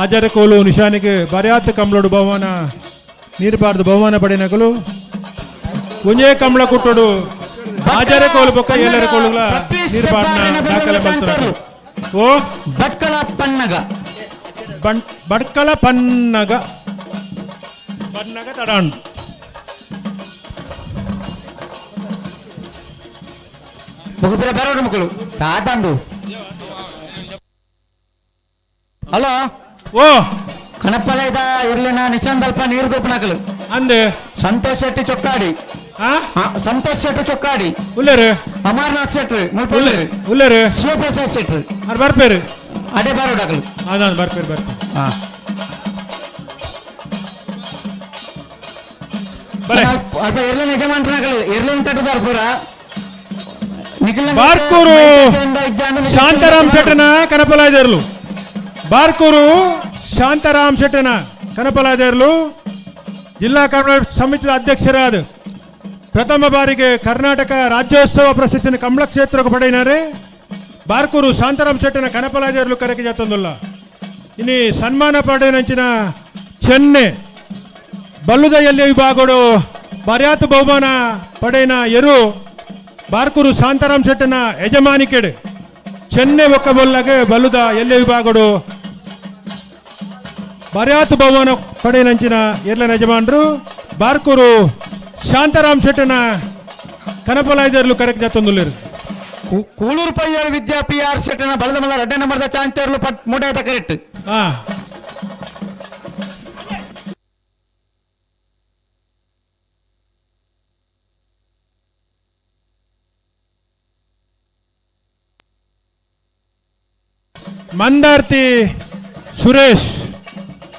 ಆಚಾರ್ಯ ಕೋಲು ನಿಶಾನಿಗೆ ಬರ್ಯಾತ್ ಕಂಬಳೋಡು ಬಹುಮಾನ ನೀರುಪಾರ್ದು ಬಹುಮಾನ ಪಡೆನಕಲು ಒಂಜೇ ಕಂಬಳ ಕುಟ್ಟೋಡು ಆಚಾರ್ಯ ಕೋಲು ಬೊಕ್ಕ ಏಳರ ಕೋಲುಗಳ ನೀರುಪಾಡ್ನ ದಾಖಲೆ ಮಾಡ್ತಾರೆ. ಓ ಬಟ್ಕಳ ಪನ್ನಗ ಬಡ್ಕಳ ಪನ್ನಗ ಪನ್ನಗ ತಡಾಂಡು. ಮುಗುಪಿರ ಬರೋಡು ಮಕ್ಕಳು ತಾತಂದು. ಹಲೋ ಓ ಕಣಪ್ಪಲೈದ ಇರ್ಲಿನ ನಿಶಾಂತಲ್ಪ ನೀರು ದೋಪನಕಲು ಅಂದೆ ಸಂತೋಷ್ ಶೆಟ್ಟಿ ಚೊಕ್ಕಾಡಿ, ಸಂತೋಷ್ ಶೆಟ್ಟಿ ಚೊಕ್ಕಾಡಿ ಉಲ್ಲೇರು, ಅಮರ್ನಾಥ್ ಶೆಟ್ರು ಉಲ್ಲೇರು, ಶಿವಪ್ರಸಾದ್ ಶೆಟ್ರು ಅದು ಬರ್ಪೇರು ಅಡೆ ಬರೋಡಕಲು. ಅದಾನ ಬರ್ಪೇರು ಬರ್ಪೇರು. ಅಲ್ಪ ಎರ್ಲಿನ ಯಜಮಾನ್ರನಕಲು ಎರ್ಲಿನ ಕಟ್ಟುದಾರ ಪೂರ. ಬಾರ್ಕೂರು ಶಾಂತಾರಾಮ್ ಶೆಟ್ಟನ ಕನಪಲಾಯ್ದ ಎರ್ಲು. ಬಾರ್ಕೂರು ಶಾಂತಾರಾಮ್ ಶೆಟ್ಟನ ಕನಪಲಾಯ್ದ ಎರ್ಲು. ಜಿಲ್ಲಾ ಕಂಬಳ ಸಮಿತಿಯ ಅಧ್ಯಕ್ಷರಾದ ಪ್ರಥಮ ಬಾರಿಗೆ ಕರ್ನಾಟಕ ರಾಜ್ಯೋತ್ಸವ ಪ್ರಶಸ್ತಿನ ಕಂಬಳ ಕ್ಷೇತ್ರಕ್ಕೆ ಪಡೆಯಿನಾರೆ ಬಾರ್ಕೂರು ಶಾಂತಾರಾಮ್ ಶೆಟ್ಟನ ಕನಪಲಾಜರ್ಲು ಕರೆಗೆ ಜಾತೊಂದುಲ್ಲ. ಇನಿ ಸನ್ಮಾನ ಪಡೆಯಿನಂಚಿನ ಚೆನ್ನೆ ಬಲ್ಲುದ ಎಲ್ಲಿ ವಿಭಾಗಡು ಬರ್ಯಾತು ಬಹುಮಾನ ಪಡೆಯಿನ ಎರು ಬಾರ್ಕೂರು ಶಾಂತಾರಾಮ್ ಶೆಟ್ಟನ ಯಜಮಾನಿಕೆಡು ಚೆನ್ನೆ ಒಕ್ಕಬೊಲ್ಲಗೆ ಬಲ್ಲುದ ಎಲ್ಲಿ ವಿಭಾಗಡು ಬರ್ಯಾತು ಬಹುಮಾನ ಪಡೆಯಿನಂಚಿನ ಎರ್ಲನ ಯಜಮಾನರು ಬಾರ್ಕೂರು ಶಾಂತಾರಾಮ್ ಶೆಟ್ಟನ ಕನಪಲಾಯ್ದರ್ಲು ಕರೆಕ್ ಜಾತೊಂದುಲ್ಲೇರು. ಕೂಳೂರು ಪಯ್ಯಾರು ವಿದ್ಯಾ ಪಿ ಆರ್ ಶೆಟ್ಟನ ಬಲದ ಮಲ್ಲ ರಡ್ಡೆ ನಂಬರ್ದ ಚಾಂತೇರ್ಲು ಪಟ್ ಮೂಟಾಯ್ತ ಕರೆಕ್ಟ್. ಮಂದಾರ್ತಿ ಸುರೇಶ್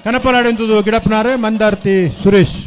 ಕನಪಲಾಡಿ ಗಿಡಪ್ಪನಾರೆ ಮಂದಾರ್ತಿ ಸುರೇಶ್.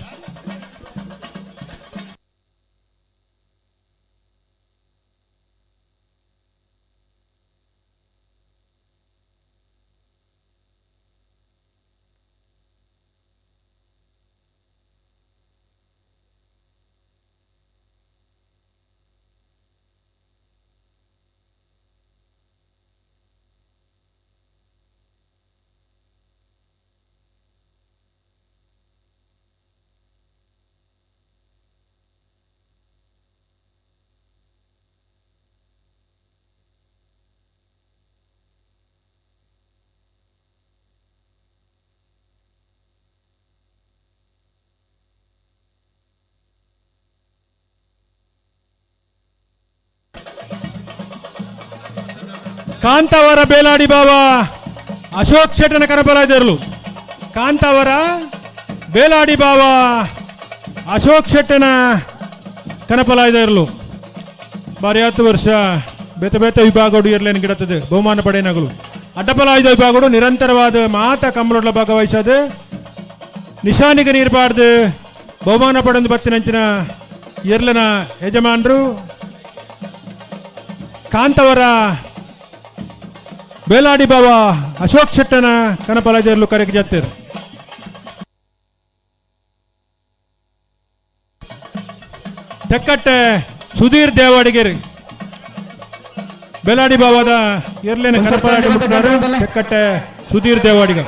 ಕಾಂತಾವರ ಬೇಲಾಡಿ ಬಾಬಾ ಅಶೋಕ್ ಶೆಟ್ಟನ ಕನಪಲಾಯ್ದರ್ಲು. ಕಾಂತಾವರ ಬೇಲಾಡಿ ಬಾಬಾ ಅಶೋಕ್ ಶೆಟ್ಟನ ಕನಪಲಾಯ್ದರ್ಲು. ಬಾರಿ 10 ವರ್ಷ ಬೇತೆ ಬೇತೆ ವಿಭಾಗಡು ಇರ್ಲೇನು ಗಿಡತ್ತದೆ ಬಹುಮಾನ ಪಡೆಯನಗಲು ಅಡ್ಡಪಲಾಯ್ದ ವಿಭಾಗಡು ನಿರಂತರವಾದ ಮಾತ ಕಂಬಳೊಡ್ಲ ಭಾಗವಹಿಸದೆ ನಿಶಾನಿಗೆ ನೀರ್ಬಾರ್ದು ಬಹುಮಾನ ಪಡೆದು ಬತ್ತಿನಂಚಿನ ಎರ್ಲನ ಯಜಮಾನರು ಕಾಂತವರ ಬೇಲಾಡಿ ಬಾಬಾ ಅಶೋಕ್ ಶೆಟ್ಟನ ಕನಪಲಾಜರ್ಲು ಕರೆಗೆ ಜತ್ತೇರು. ತೆಕ್ಕಟ್ಟೆ ಸುಧೀರ್ ದೇವಾಡಿಗೆರಿ ಬೇಲಾಡಿ ಬಾಬಾದ ಎರ್ಲೇನ ಕನಪಲಾಡಿ ಮುಟ್ಟಾರು ತೆಕ್ಕಟ್ಟೆ ಸುಧೀರ್ ದೇವಾಡಿಗ.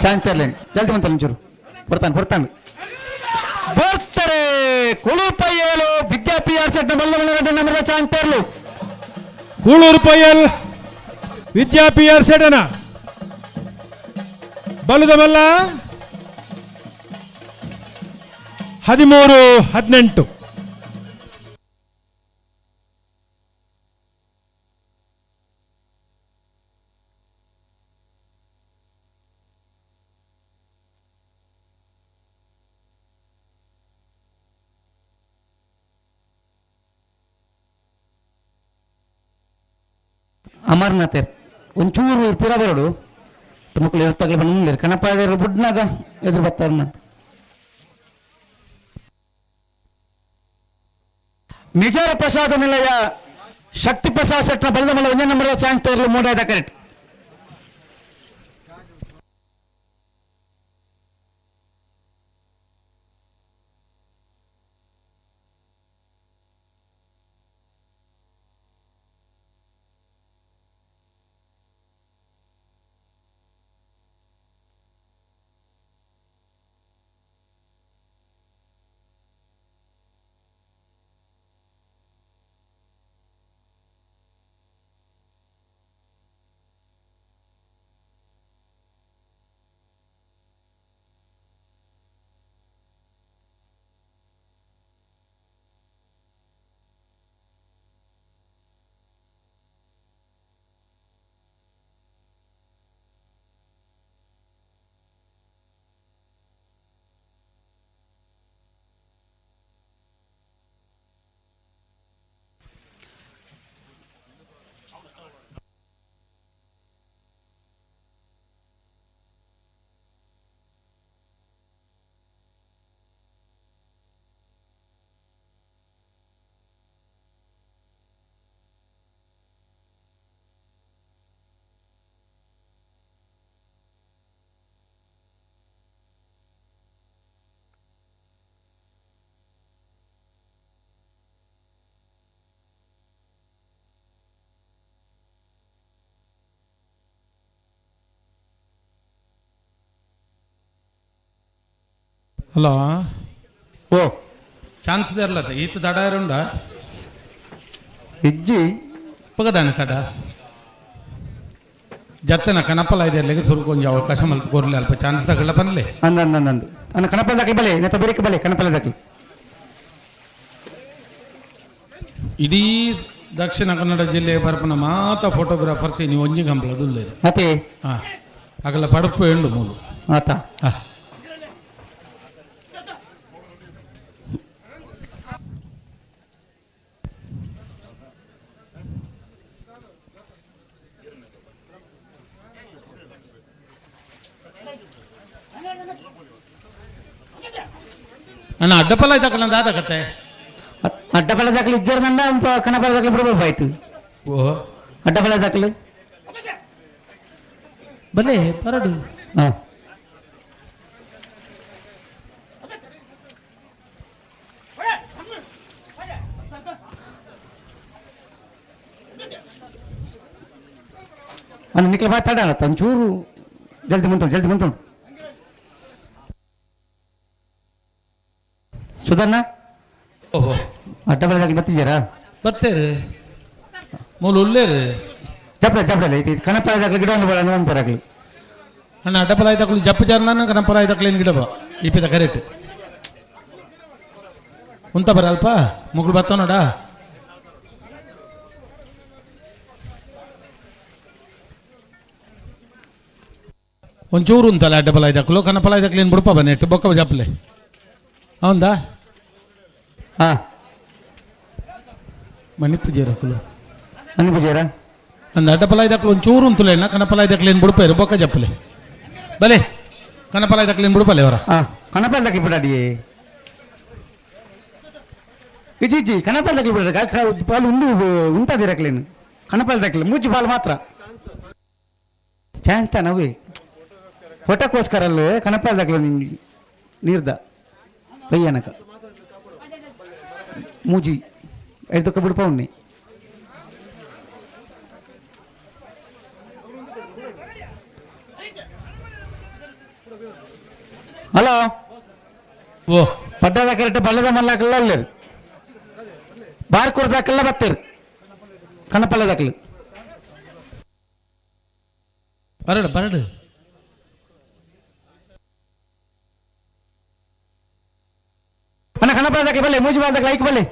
ಜಲ್ದಿ ಬಂತಲ್ಲ ಒಂಚೂರು ಬರ್ತಾನೆ ಬರ್ತಾನೆ ಬರ್ತಾರೆ. ಕೂಳೂರು ಪಯ್ಯಲು ವಿದ್ಯಾ ಪಿ ಆರ್ ಶೆಟ್ಟನ ಬಲ್ಲ ನಂಬರ್ದ ಚಾಂತೇರ್ಲು. ಕೂಳೂರು ಪಯ್ಯಲ್ ವಿದ್ಯಾ ಪಿ ಆರ್ ಶೆಟ್ಟನ ಬಲದ ಬಲ್ಲ 13-18. ಅಮರ್ನಾಥರ್ ಒಂಚೂರು ಪಿರ ಬರೋಡು ಮಕ್ಕಳು ಇರ್ತಾಗಲೇ ಬಂದು ಕಣಪ್ಪ ಬುಡ್ನಾಗ ಎದುರು ಬರ್ತಾರ. ಮಿಜಾರ ಪ್ರಸಾದ ನಿಲಯ ಶಕ್ತಿ ಪ್ರಸಾದ್ ಶೆಟ್ಟನ ಬಲದ ಮಲ್ಲ ಒಂದೇ ನಂಬರ್ ಸಾಯಂಕಾಲ ಮೂಡಾದ ಕರೆಕ್ಟ್. Hello. ಓ chance ದೇರ್ಲತ್ತ ಈತ ತಡ ಇರುಂಡ ಇಜ್ಜಿ ಪಗದಾನೆ ತಡ ಜತ್ತನ ಕನಪಲ ಇದೆ ಸುರುಕು ಒಂಜಿ ಅವಕಾಶ ಮಲ್ತು ಕೊರ್ಲಿ ಅಲ್ಪ ಚಾನ್ಸ್ ತಗಲ್ಲ ಪನ್ಲೆ. ಅಂದ ಅಂದ ಅಂದ ಅನ್ನ ಕಣಪಲ ದಾಖಲೆ ಬಲೆ ನೆತ್ತ ಬೇರೆ ಬಲೆ ಕಣಪಲ ದಾಖಲೆ. ಇಡೀ ದಕ್ಷಿಣ ಕನ್ನಡ ಜಿಲ್ಲೆಯ ಬರಪನ ಮಾತ ಫೋಟೋಗ್ರಾಫರ್ಸ್ ನೀವು ಒಂಜಿ ಕಂಪ್ಲ ಉಲ್ಲೇರು. ಅತೆ ಹಾಂ ಅಗಲ ಪಡಪು ಎಂಡು ಮೂಲು. ಆತ. ಹಾಂ ಅಣ್ಣ ಅಡ್ಡಪಲ್ಲ ಇದ್ದಕ್ಕಲ್ಲ ದಾದ ಕತೆ. ಅಡ್ಡಪಲ್ಲ ದಾಖಲೆ ಇಜ್ಜಾರ ನನ್ನ ಕಣಪಲ ದಾಖಲೆ ಬಿಡ್ಬೇಕಾಯ್ತು. ಓ ಅಡ್ಡಪಲ್ಲ ದಾಖಲೆ ಬಲೆ ಬರಡು. ಹಾಂ ಅಣ್ಣ ನಿಕ್ಲ ಬಾ ತಡ ಒಂಚೂರು ಜಲ್ದಿ ಮುಂತು ಜಲ್ದಿ ಮುಂತು ಸುಧಣ್ಣ. ಓಹೋ ಅಡ್ಡಪಲ್ಲ ದಾಖಲೆ ಬತ್ತಿದ್ದೀರಾ? ಬತ್ಸೇರು ಮೂಲು ಉಲ್ಲೇರು. ಜಪ್ಲ ಜಪ್ಲ ಐತಿ ಕಣಪಲ ದಾಖಲೆ ಗಿಡ ಒಂದು ಬೇಡ ಒಂದು ಪರಾಗಲಿ. ಅಣ್ಣ ಅಡ್ಡಪಲ ಇದ್ದಕ್ಕಲು ಜಪ್ಪು ಜಾರ್ನ ಕಣಪಲ ಇದ್ದಕ್ಕಲೇನು ಗಿಡ ಬಾ ಇಪ್ಪಿದ ಕರೆಕ್ಟ್ ಉಂತ ಬರ ಅಲ್ಪ ಮುಗುಳು ಬತ್ತ ನೋಡ. ಒಂಚೂರು ಉಂತಲ್ಲ ಅಡ್ಡಪಲ ಇದ್ದಕ್ಕಲು ಕಣಪಲ ಇದ್ದಕ್ಕಲೇನು ಬಿಡಪ್ಪ ಬನ್ನಿ ಬೊಕ್ಕ ಜಪ್ಪಲೆ ಹೌದಾ? ಹಾಂ ಮಣಿಪು ಜೀರಕುಲು ಮಣಿಪು ಜೀರ ಅಂದ ಅಡ್ಡಪಲ ಇದ್ದಕ್ಕಲು ಒಂಚೂರು ಉಂತುಲೇನ ಕಣಪಲ ಇದ್ದಕ್ಕಲೇನು ಬಿಡಪ್ಪ ಬೊಕ್ಕ ಜಪ್ಪಲೆ ಬಲೆ ಕಣಪಲ ಇದ್ದಕ್ಕಲೇನು ಬಿಡಪಲೆ ಅವರ. ಹಾಂ ಕಣಪಲ ದಾಖಲೆ ಬಿಡಾಡಿ ಇಜ್ಜಿ ಇಜ್ಜಿ ಕಣಪಲ ದಾಖಲೆ ಬಿಡ ಪಾಲು ಉಂಡು ಉಂತಾದಿರಕ್ಲೇನು ಕಣಪಲ ದಾಖಲೆ ಮೂಜಿ ಪಾಲು ಮಾತ್ರ ಚಾನ್ಸ್ ನಾವೇ ಫೋಟೋಕ್ಕೋಸ್ಕರ ಅಲ್ಲೇ ಕಣಪಲ ದಾಖಲೆ ನೀರ್ದ ಬಯ್ಯನಕ ಮೂಜಿ ಐದಕ್ಕ ಬಿಡ್ಪ ಉಣ್ಣಿ. ಹಲೋ ಓ ಪಡ್ಡದ ಕರೆಕ್ಟ್ ಬಲ್ಲದ ಮಲ್ಲಾಕಲ್ಲ ಅಲ್ಲೇರು ಬಾರ್ಕೂರ್ ದಾಖಲ ಬತ್ತೀರು ಕಣಪಲ್ಲ ದಾಖಲೆ. ಬರಡು ಬರಡು ಅಣ್ಣ ಕಣಪಲ್ಲ ದಾಖಲೆ ಬಲ್ಲೆ ಮೂಜಿ ಬಾಲ್ ದಾಖಲೆ ಐಕ್ ಬಲ್ಲೆ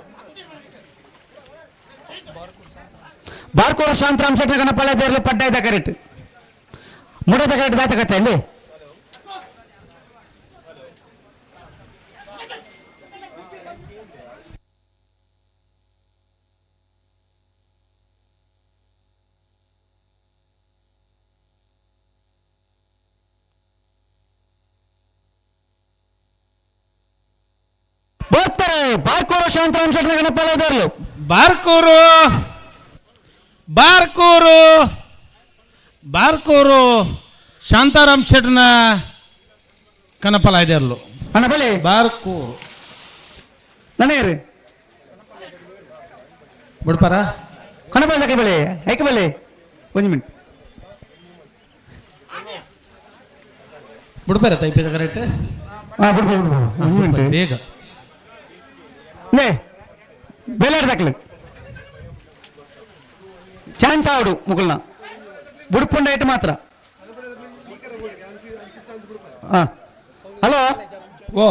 ಬಾರ್ಕೋರ ಶಾಂತರಾಮ್ ಶೆಟ್ಟಿ ಗಣಪಳ್ಳ ದೇರ್ಲು ಪಡ್ಡ ಇದ್ದ ಕರೆಕ್ಟ್ ಮುಡದ ಕರೆಕ್ಟ್ ದಾತ ಕತ್ತೆ ಅಲ್ಲಿ ಬರ್ತಾರೆ ಬಾರ್ಕೋರು ಶಾಂತರಾಮ್ ಶೆಟ್ಟಿ ಗಣಪಳ್ಳ ದೇರ್ಲು. ಬಾರ್ಕೂರು ಬಾರ್ಕೂರು ಬಾರ್ಕೂರು ಶಾಂತಾರಾಮ್ ಶೆಟ್ನ ಕನಪಲ ಇದೆರ್ಲು. ಅಣ್ಣ ಬಲೆ ಬಾರ್ಕೂರು ನನಗೇರಿ ಬಿಡ್ಪಾರ ಕಣಪಲ ದಾಖಲೆ ಬಲೆ ಐಕ ಬಲೆ ಒಂದು ಮಿನಿಟ್ ಬಿಡ್ಪಾರ ತೈಪಿದ ಕರೆಕ್ಟ್. ಹಾಂ ಬಿಡ್ಬ ಬಿಡ್ಬ ಒಂದು ಮಿನಿಟ್ ಬೇಗ ನೇ ಬೇಲಾಡ್ ದಾಖಲೆ ಚಾನ್ಸ್ ಆವಡು ಮುಗುಲ್ನ ಬುಡ್ಪುಂಡ ಐಟ್ ಮಾತ್ರ. ಹಾಂ ಹಲೋ ಓ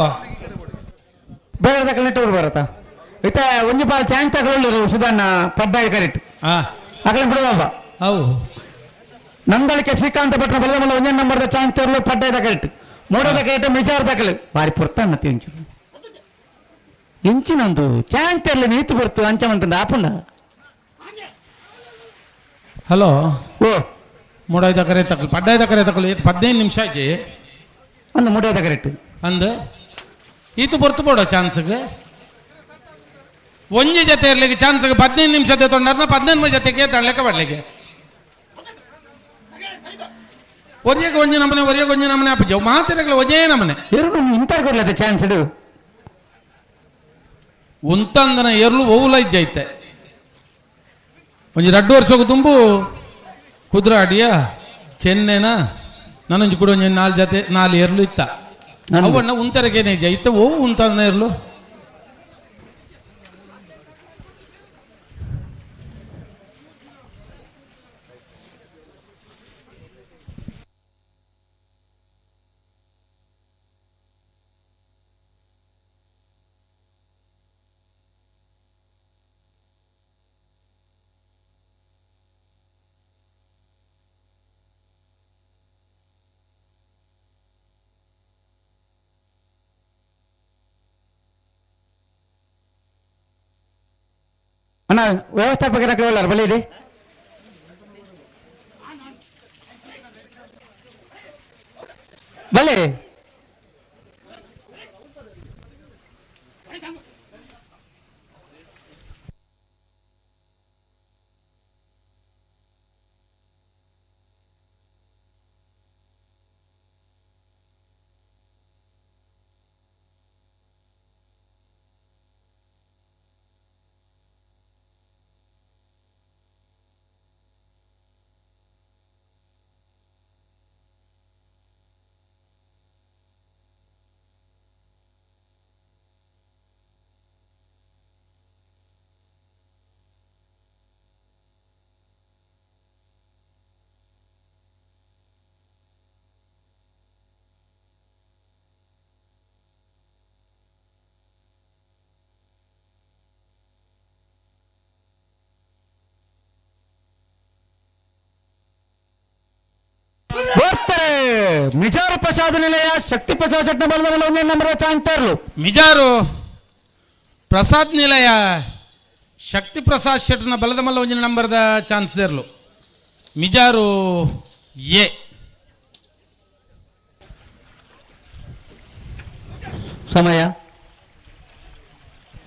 ಬೇರೆ ದಾಖಲೆ ನೆಟ್ಟು ಬರತ್ತಾ ಇತ್ತ ಒಂಜಿ ಪಾಲ್ ಚಾನ್ಸ್ ತಗೊಳ್ಳಿ ಸುಧಣ್ಣ ಪಡ್ಡಾಯಿ ಕರೆಕ್ಟ್. ಹಾಂ ಅಕಲೆ ಬಿಡುವ ಅವು ನಂದಳಿಕೆ ಶ್ರೀಕಾಂತ ಭಟ್ರ ಬಲ್ಲ ಮಲ್ಲ ಒಂದೇ ನಂಬರ್ದ ಚಾನ್ಸ್ ತರಲು ಪಡ್ಡಾಯ್ದ ಕರೆಕ್ಟ್ ಮೂಡೋದ ಕರೆಕ್ಟ್ ಮಿಜಾರ್ ದಾಖಲೆ ಬಾರಿ ಪೊರ್ತಾನ ತಿಂಚು ಎಂಚಿನಂದು ಚಾನ್ಸ್ ತರಲು ನೀತು ಬರ್ತು ಅಂಚಮಂತಂದು ಆಪುಂಡ. ಹಲೋ ಓ ಮೂಡಾಯ್ದ ಕರೆ ತಕಲು ಪಡ್ಡಾಯ್ದ ಕರೆ ತಕಲು 15 ನಿಮಿಷ ಆಗಿ ಅಂದ ಮೂಡೋದ ಕರೆಕ್ಟ್ ಅಂದ ಈತು ಬರ್ತು ಬೋಡ ಚಾನ್ಸ್ಗೆ ಒಂಜಿ ಜೊತೆ ಇರ್ಲಿಕ್ಕೆ ಚಾನ್ಸ್ಗೆ 15 ನಿಮಿಷ ತೊಗೊಂಡಾರ 15 ಜೊತೆಗೆ ತಳ್ಳಕ್ಕೆ ಬರ್ಲಿಕ್ಕೆ ಒರಿಯಗೆ ಒಂಜಿ ನಮನೆ ಒರಿಯಗೆ ಒಂಜಿ ನಮನೆ ಅಪ್ಪಜ ಮಾತಿರಗಲ ಒಂಜೇ ನಮನೆ. ಎರಡು ಇಂತಾರ್ ಕೊಡ್ಲತ್ತ ಚಾನ್ಸ್ ಇಡು ಉಂತಂದನ ಎರ್ಲು ಓವುಲ ಇಜ್ಜೈತೆ ಒಂಜಿ ರಡ್ಡು ವರ್ಷಕ್ಕೆ ತುಂಬು ಕುದ್ರಾಡಿಯ ಚೆನ್ನೆನ ನಾನೊಂಜಿ ಕೂಡ ಒಂಜಿ ನಾಲ್ ಜೊತೆ ನಾಲ್ ಎರ್ಲು ಇತ್ತ. ಅವಣ್ಣ ಉಂತರಗೇನೆ ಇತ್ತ ಓ ಉಂತಾನ ಇರ್ಲು. ಅಣ್ಣ ವ್ಯವಸ್ಥಾಪಕರ ಬಳಿ ಇದೆ ಬಲ್ಲೆ. ಬರ್ತಾರೆ ಮಿಜಾರು ಪ್ರಸಾದ ನಿಲಯ ಶಕ್ತಿ ಪ್ರಸಾದ್ ಶೆಟ್ನ ಬಲದ ಒಂದೇ ನಂಬರ್ ಚಾಂತರ್ಲು. ಮಿಜಾರು ಪ್ರಸಾದ್ ನಿಲಯ ಶಕ್ತಿ ಪ್ರಸಾದ್ ಶೆಟ್ನ ಬಲದ ಮಲ್ಲ ಒಂಜಿನ ನಂಬರ್ದ ಚಾನ್ಸ್ ದೇರ್ಲು ಮಿಜಾರು ಎ. ಸಮಯ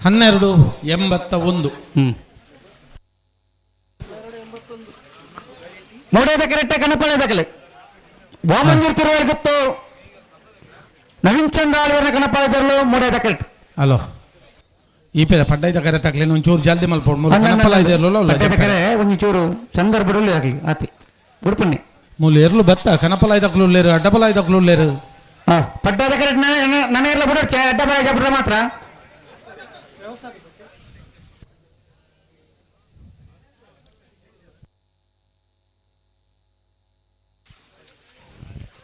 12:81. ನೋಡೋದ ಕರೆಕ್ಟ್ ಕಣಪಳ್ಳಿ ದಾಖಲೆ ವಾಮಂಜೂರ್ ತಿರುವರ್ಗತ್ತು ನವೀನ್ ಚಂದ್ರ ಆಳ್ವರ್ನ ಕಣಪಾಳಿದರ್ಲು ಮೂಡೇದ ಕರೆಕ್ಟ್. ಹಲೋ ಈ ಪೇದ ಪಡ್ಡೈದ ಕರೆ ತಕ್ಲೇನು ಒಂಚೂರು ಜಲ್ದಿ ಮಲ್ಪೋಡು ಮೂರು ಕಣಪಲ ಇದಿರ್ಲು. ಕರೆ ಒಂದು ಚೂರು ಸಂದರ್ಭ ಆಗಲಿ ಆತಿ ಗುಡ್ಪನ್ನಿ ಮೂಲು ಎರ್ಲು ಬತ್ತ ಕಣಪಲ ಐದಕ್ಲು ಉಳ್ಳೇರು ಅಡ್ಡಪಲ ಐದಕ್ಲು ಉಳ್ಳೇರು. ಪಡ್ಡಾದ ಕರೆಕ್ಟ್ ನನ್ನ ಎಲ್ಲ ಬಿಡೋರ್ಚೆ ಅಡ್ಡ ಬರ ಬಿಡ್ರೆ ಮಾತ್ರ.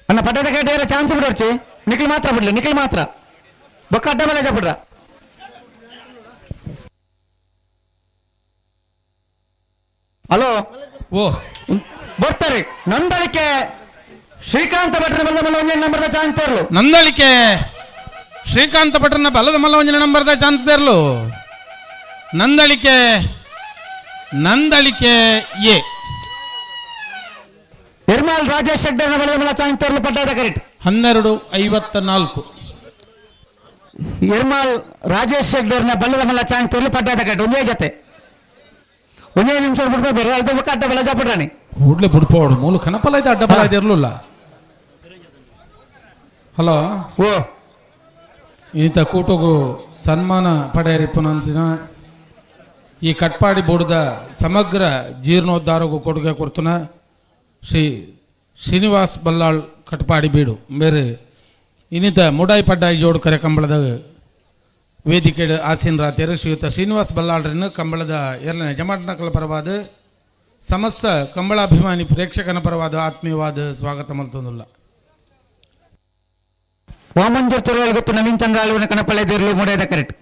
ಅಣ್ಣ ಪಡ್ಡದ ಕರೆಕ್ಟ್ ಎಲ್ಲ ಚಾನ್ಸ್ ಬಿಡೋರ್ಚಿ ನಿಖಿಲ್ ಮಾತ್ರ ಬಿಡ್ಲಿ ನಿಖಿಲ್ ಮಾತ್ರ ಬೊಕ್ಕ ಅಡ್ಡ ಮೇಲೆ ಬಿಡ್ರ. ಹಲೋ ಓ ಬರ್ತಾರೆ ನಂದಳಿಕೆ ಶ್ರೀಕಾಂತ ಭಟ್ರ ಬಲದ ಮಲ್ಲ ಒಂಜಿ ನಂಬರ್ದ ಚಾನ್ಸ್ ತೇರ್ಲು. ನಂದಳಿಕೆ ಶ್ರೀಕಾಂತ ಭಟ್ರನ ಬಲದ ಮಲ್ಲ ಒಂಜಿನ ನಂಬರ್ದ ಚಾನ್ಸ್ ತೇರ್ಲು. ನಂದಳಿಕೆ ನಂದಳಿಕೆ ಎ. ನಿರ್ಮಲ್ ರಾಜೇಶ್ ಶೆಟ್ಟರ್ನ ಬಲದ ಮಲ್ಲ ಚಾನ್ಸ್ ತೇರ್ಲು ಪಡ್ಡಾದ ಕರೆಕ್ಟ್. 12:54. ನಿರ್ಮಲ್ ರಾಜೇಶ್ ಶೆಟ್ಟರ್ನ ಬಲ್ಲದ ಮಲ್ಲ ಚಾನ್ಸ್ ತೇರ್ಲು ಪಡ್ಡಾದ ಕರೆಕ್ಟ್. ಒಂದೇ ಜೊತೆ ಒಂದೇ ನಿಮಿಷ ಬಿಡ್ಬೇಕು ಬೇರೆ ಐದು ಬೊಕ್ಕ ಅಡ್ಡ ಬಲ ಜಾಪಡ್ರಾಣಿ. ಕೂಡ್ಲೆ ಬಿಡ್ಪೋಡು ಮೂಲು ಕನಪಲ ಐತೆ ಅಡ್ಡ ಬಲ ಐತೆ ಇರ್ಲಿಲ್ಲ. ಹಲೋ ಓ ಈತ ಕೂಟಗು ಸನ್ಮಾನ ಪಡೆಯರಿಪ್ಪುನಂತಿನ ಈ ಕಟ್ಪಾಡಿ ಬೋರ್ಡ್ದ ಸಮಗ್ರ ಜೀರ್ಣೋದ್ಧಾರಗೂ ಕೊಡುಗೆ ಕೊಡ್ತುನ ಶ್ರೀ ಶ್ರೀನಿವಾಸ್ ಬಲ್ಲಾಳ್ ಕಟ್ಪಾಡಿ ಬೀಡು ಬೇರೆ ಇನ್ನಿತ ಮುಡಾಯಿ ಪಡ್ಡಾಯಿ ಜೋಡು ಕರೆ ಕಂಬಳದ ವೇದಿಕೆ ಆಸೀನ ರಾತಿಯರು ಶ್ರೀಯುತ ಶ್ರೀನಿವಾಸ್ ಬಲ್ಲಾಳ್ರನ್ನು ಕಂಬಳದ ಎರಡನೇ ಜಮಾಟ್ನಕಲ ಪರವಾದ ಸಮಸ್ತ ಕಂಬಳಾಭಿಮಾನಿ ಪ್ರೇಕ್ಷಕನ ಪರವಾದ ಆತ್ಮೀಯವಾದ ಸ್ವಾಗತ ಮಲ್ತೊಂದುಲ್ಲ. ವಾಮಂಜೂರ್ ತುರುವಲ್ ಗೊತ್ತು ನವೀನ್ ಚಂದ್ರ ಆಳುವಿನ ಕಣಪಳ್ಳಿ ದೇರ್ಲು ಮೂಡೇದ ಕರೆಕ್ಟ್.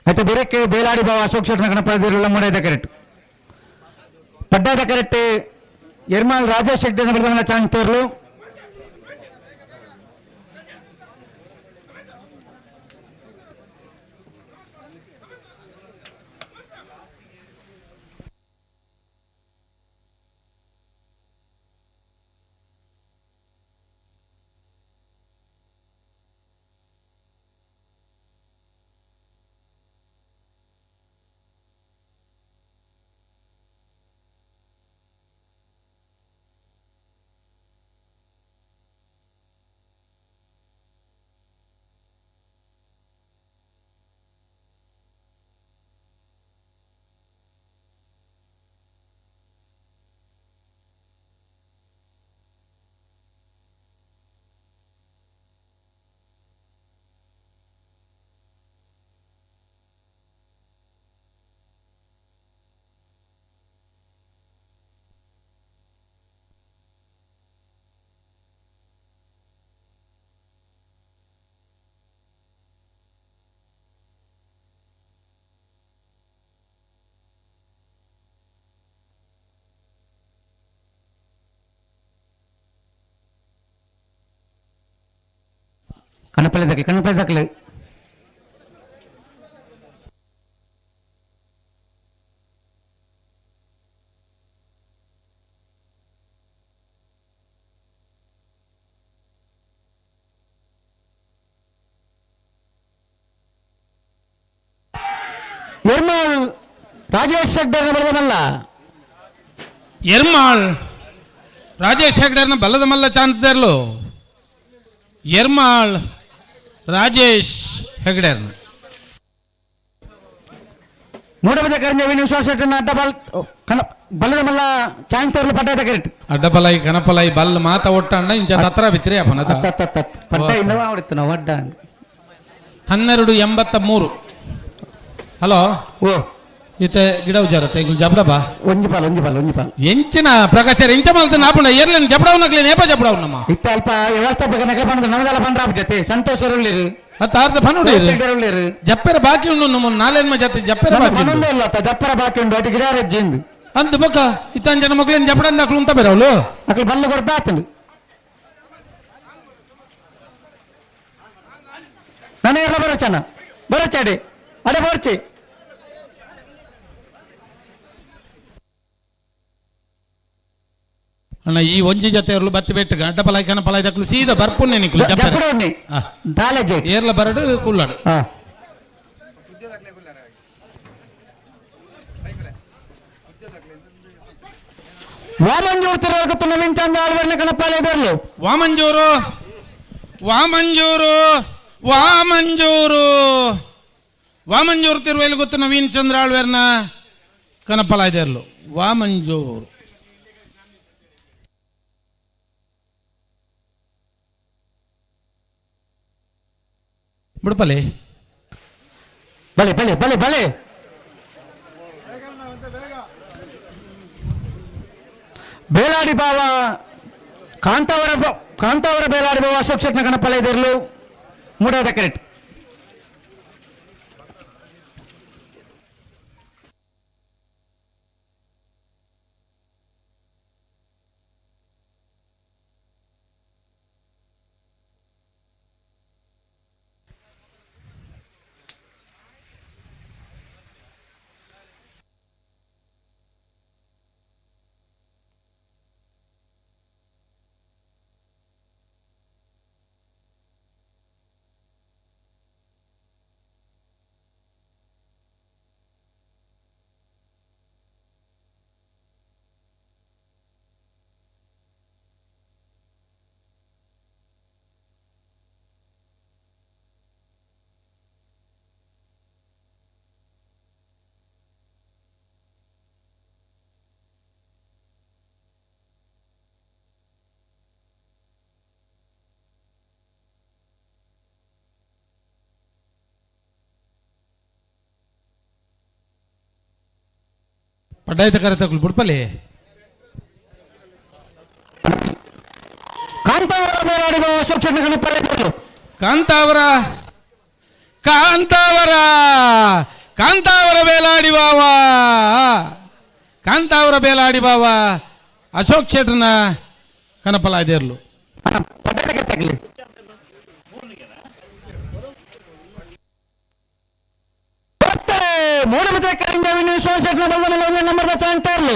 ಆಯ್ತು ಬೇರೆಕ್ಕೆ ಬೇಲಾಡಿ ಬಾವ ಅಶೋಕ್ ಶೆಟ್ಟನ ಕಣಪಳ್ಳಿ ದೇರ್ಲು ಮೂಡೇದ ಕರೆಕ್ಟ್. ಪಡ್ಡಾದ ಕರೆಕ್ಟ್ ಎರ್ಮಾಲ್ ರಾಜೇಶ್ ಶೆಟ್ಟಿನ ಬರೆದ ಚಾಂಗ್ ತೇರ್ಲು. ಕಣಪಲೆ ದಾಖಲೆ ಕಣಪಲೆ ದಾಖಲೆ. ಎರ್ಮಾಳ್ ರಾಜೇಶ್ ಶೆಟ್ಟರ್ ಬಲದ. ಎರ್ಮಾಳ್ ರಾಜೇಶ್ ಹೆಗ್ಡೆರ್ನ ಬಲ್ಲದ ಮಲ್ಲ ಚಾನ್ಸ್ ದೇರ್ಲು. ಎರ್ಮಾಳ್ ರಾಜೇಶ್ ಹೆಗ್ಡೆರ್ನ ಮೂಡಬದ ಕರಂಜ ವಿಶ್ವಾಸ ಶೆಟ್ಟರ್ನ ಅಡ್ಡ ಬಾಲ್ ಕಣ ಬಲ್ಲದ ಮಲ್ಲ ಚಾನ್ಸ್ ತೇರ್ಲು ಪಟ್ಟಾಯ ಕರೆಕ್ಟ್. ಅಡ್ಡಪಲಾಯಿ ಕಣಪಲಾಯಿ ಬಲ್ ಮಾತ ಒಟ್ಟಣ್ಣ ಇಂಚ ತತ್ರ ಬಿತ್ರಿ ಅಪನ. ಪಟ್ಟ ಇಂದವ ಹೊಡಿತು ನಾವು ಅಡ್ಡ. 12:83. ಹಲೋ ಓ ಇತ್ತೆ ಗಿಡ ಉಜಾರತ್ತೆ ಇಂಗುಲ್ ಜಬ್ಡ ಬಾ. ಒಂಜಿ ಪಾಲ್ ಒಂಜಿ ಪಾಲ್ ಒಂಜಿ ಪಾಲ್. ಎಂಚಿನ ಪ್ರಕಾಶರ್ ಎಂಚ ಮಲ್ತ ನಾಪುಂಡ ಏರ್ಲೇನು ಜಬಡವನಗ್ಲೇ ನೇಪ ಜಬಡವನಮ್ಮ. ಇತ್ತೆ ಅಲ್ಪ ವ್ಯವಸ್ಥಾಪಕ ನಕಲ ಪಂಡ ನಮದಲ್ಲ ಪಂಡ್ರ ಜೊತೆ ಸಂತೋಷ್ ಉಳ್ಳೇರು. ಅತ್ತ ಅರ್ಧ ಪನ್ನುಡಿ ಉಳ್ಳೇರು. ಜಪ್ಪೆರ ಬಾಕಿ ಉಂಡು ನಮ್ಮ ನಾಲೇನ್ಮ ಜೊತೆ ಜಪ್ಪೆರ ಬಾಕಿ ಉಂಡು. ಪನ್ನೊಂದೇ ಇಲ್ಲ ಅತ್ತ ಜಪ್ಪರ ಬಾಕಿ ಉಂಡು ಅటు ಗಿಡ ಜಿಂದು. ಅಂತ ಬೊಕ್ಕ ಇತ್ತಂಜನ ಮಕ್ಳೇನು ಜಬಡಂದ ಅಕ್ಲು ಉಂತ ಬೇರವಳು. ಅಕ್ಲು ಬಲ್ಲ ಕೊಡ್ತಾ ಆತನು. ನನ್ನ ಎಲ್ಲ ಬರೋಚನ ಬರೋಚಾಡಿ ಅಡೆ ಬರ್ಚಿ. ಅಣ್ಣ ಈ ಒಂಜಿ ಜೊತೆ ಇರಲು ಬತ್ತಿ ಬೆಟ್ಟು ಅಡ್ಡ ಪಲಾಯಿ ಕನ ಪಲಾಯಿ ದಕ್ಲು ಸೀದಾ ಬರ್ಪುನ್ನೆ ನಿಕ್ಲು ಜಪ್ಪಡೋನಿ ದಾಲೇಜ್ ಏರ್ಲ ಬರಡು ಕುಲ್ಲಾಡು. ವಾಮಂಜೂರು ತಿರುವಲ್ಕತ್ತು ನವೀನ್ ಚಂದ್ರ ಆಳ್ವರ್ನ ಕಣಪಾಲೆ ಎದುರ್ಲು. ವಾಮಂಜೂರು ವಾಮಂಜೂರು ವಾಮಂಜೂರು ವಾಮಂಜೂರು ತಿರುವೇಲು ಗೊತ್ತು ನವೀನ್ ಚಂದ್ರ ಆಳ್ವೇರ್ನ ಕನಪಲಾಯ್ದರ್ಲು ವಾಮಂಜೂರು. ಬಿಡ್ಪಲೆ ಬಲೆ ಬಲೆ ಬಲೆ ಬಲೆ. ಬೇಲಾಡಿ ಬಾವ ಕಾಂತಾವರ ಕಾಂತಾವರ ಬೇಲಾಡಿ ಬಾವ ಅಶೋಕ್ ಶೆಟ್ನ ಕಣಪಲೆ ಎದುರ್ಲು ಮೂಡಾದ ಕರೆಕ್ಟ್. ಪಡ್ಡಾಯ್ತ ಕರೆತಕ್ಲು ಬುಡ್ಪಲ್ಲಿ. ಕಾಂತಾವರ ಬೇಲಾಡಿ ಬಾವ ಅಶೋಕ್ ಶೆಟ್ನ ಕಣಪಲೆ ಎದುರ್ಲು. ಕಾಂತಾವರ ಕಾಂತಾವರ ಕಾಂತಾವರ ಬೇಲಾಡಿ ಬಾವ ಕಾಂತಾವರ ಬೇಲಾಡಿ ಬಾವ ಅಶೋಕ್ ಶೆಟ್ರನ ಕನಪಲಾಯ್ದೇರ್ಲು.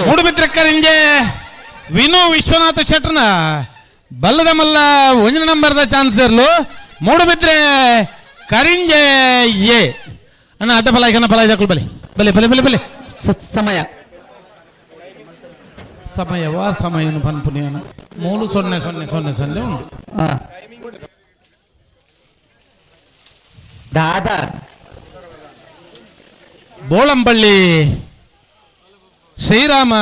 ಮೂಡುಬಿದ್ರೆ ಕರಿಂಜೆ ವಿನು ವಿಶ್ವನಾಥ ಶೆಟ್ರನ ಬಲ್ಲದ ಮಲ್ಲ ಒಂಜಿ ನಂಬರ್ದ ಚಾನ್ಸ್ ಇರ್ಲು. ಮೂಡುಬಿದ್ರೆ ಕರಿಂಜೆ ಎ ಅಣ್ಣ ಅಡ್ಡ ಫಲ ಕನ್ನ ಫಲ ಇದಕ್ಕೂ ಬಲೆ ಬಲೆ ಬಲೆ ಬಲೆ ಬಲೆ. ಸಮಯ ಸಮಯವ ಸಮಯನು ಪನ್ಪುನಿಯನ 3 0 0 0 0 ಉಂಟು. ದಾದಾ ಬೋಳಂಬಳ್ಳಿ ಶ್ರೀರಾಮ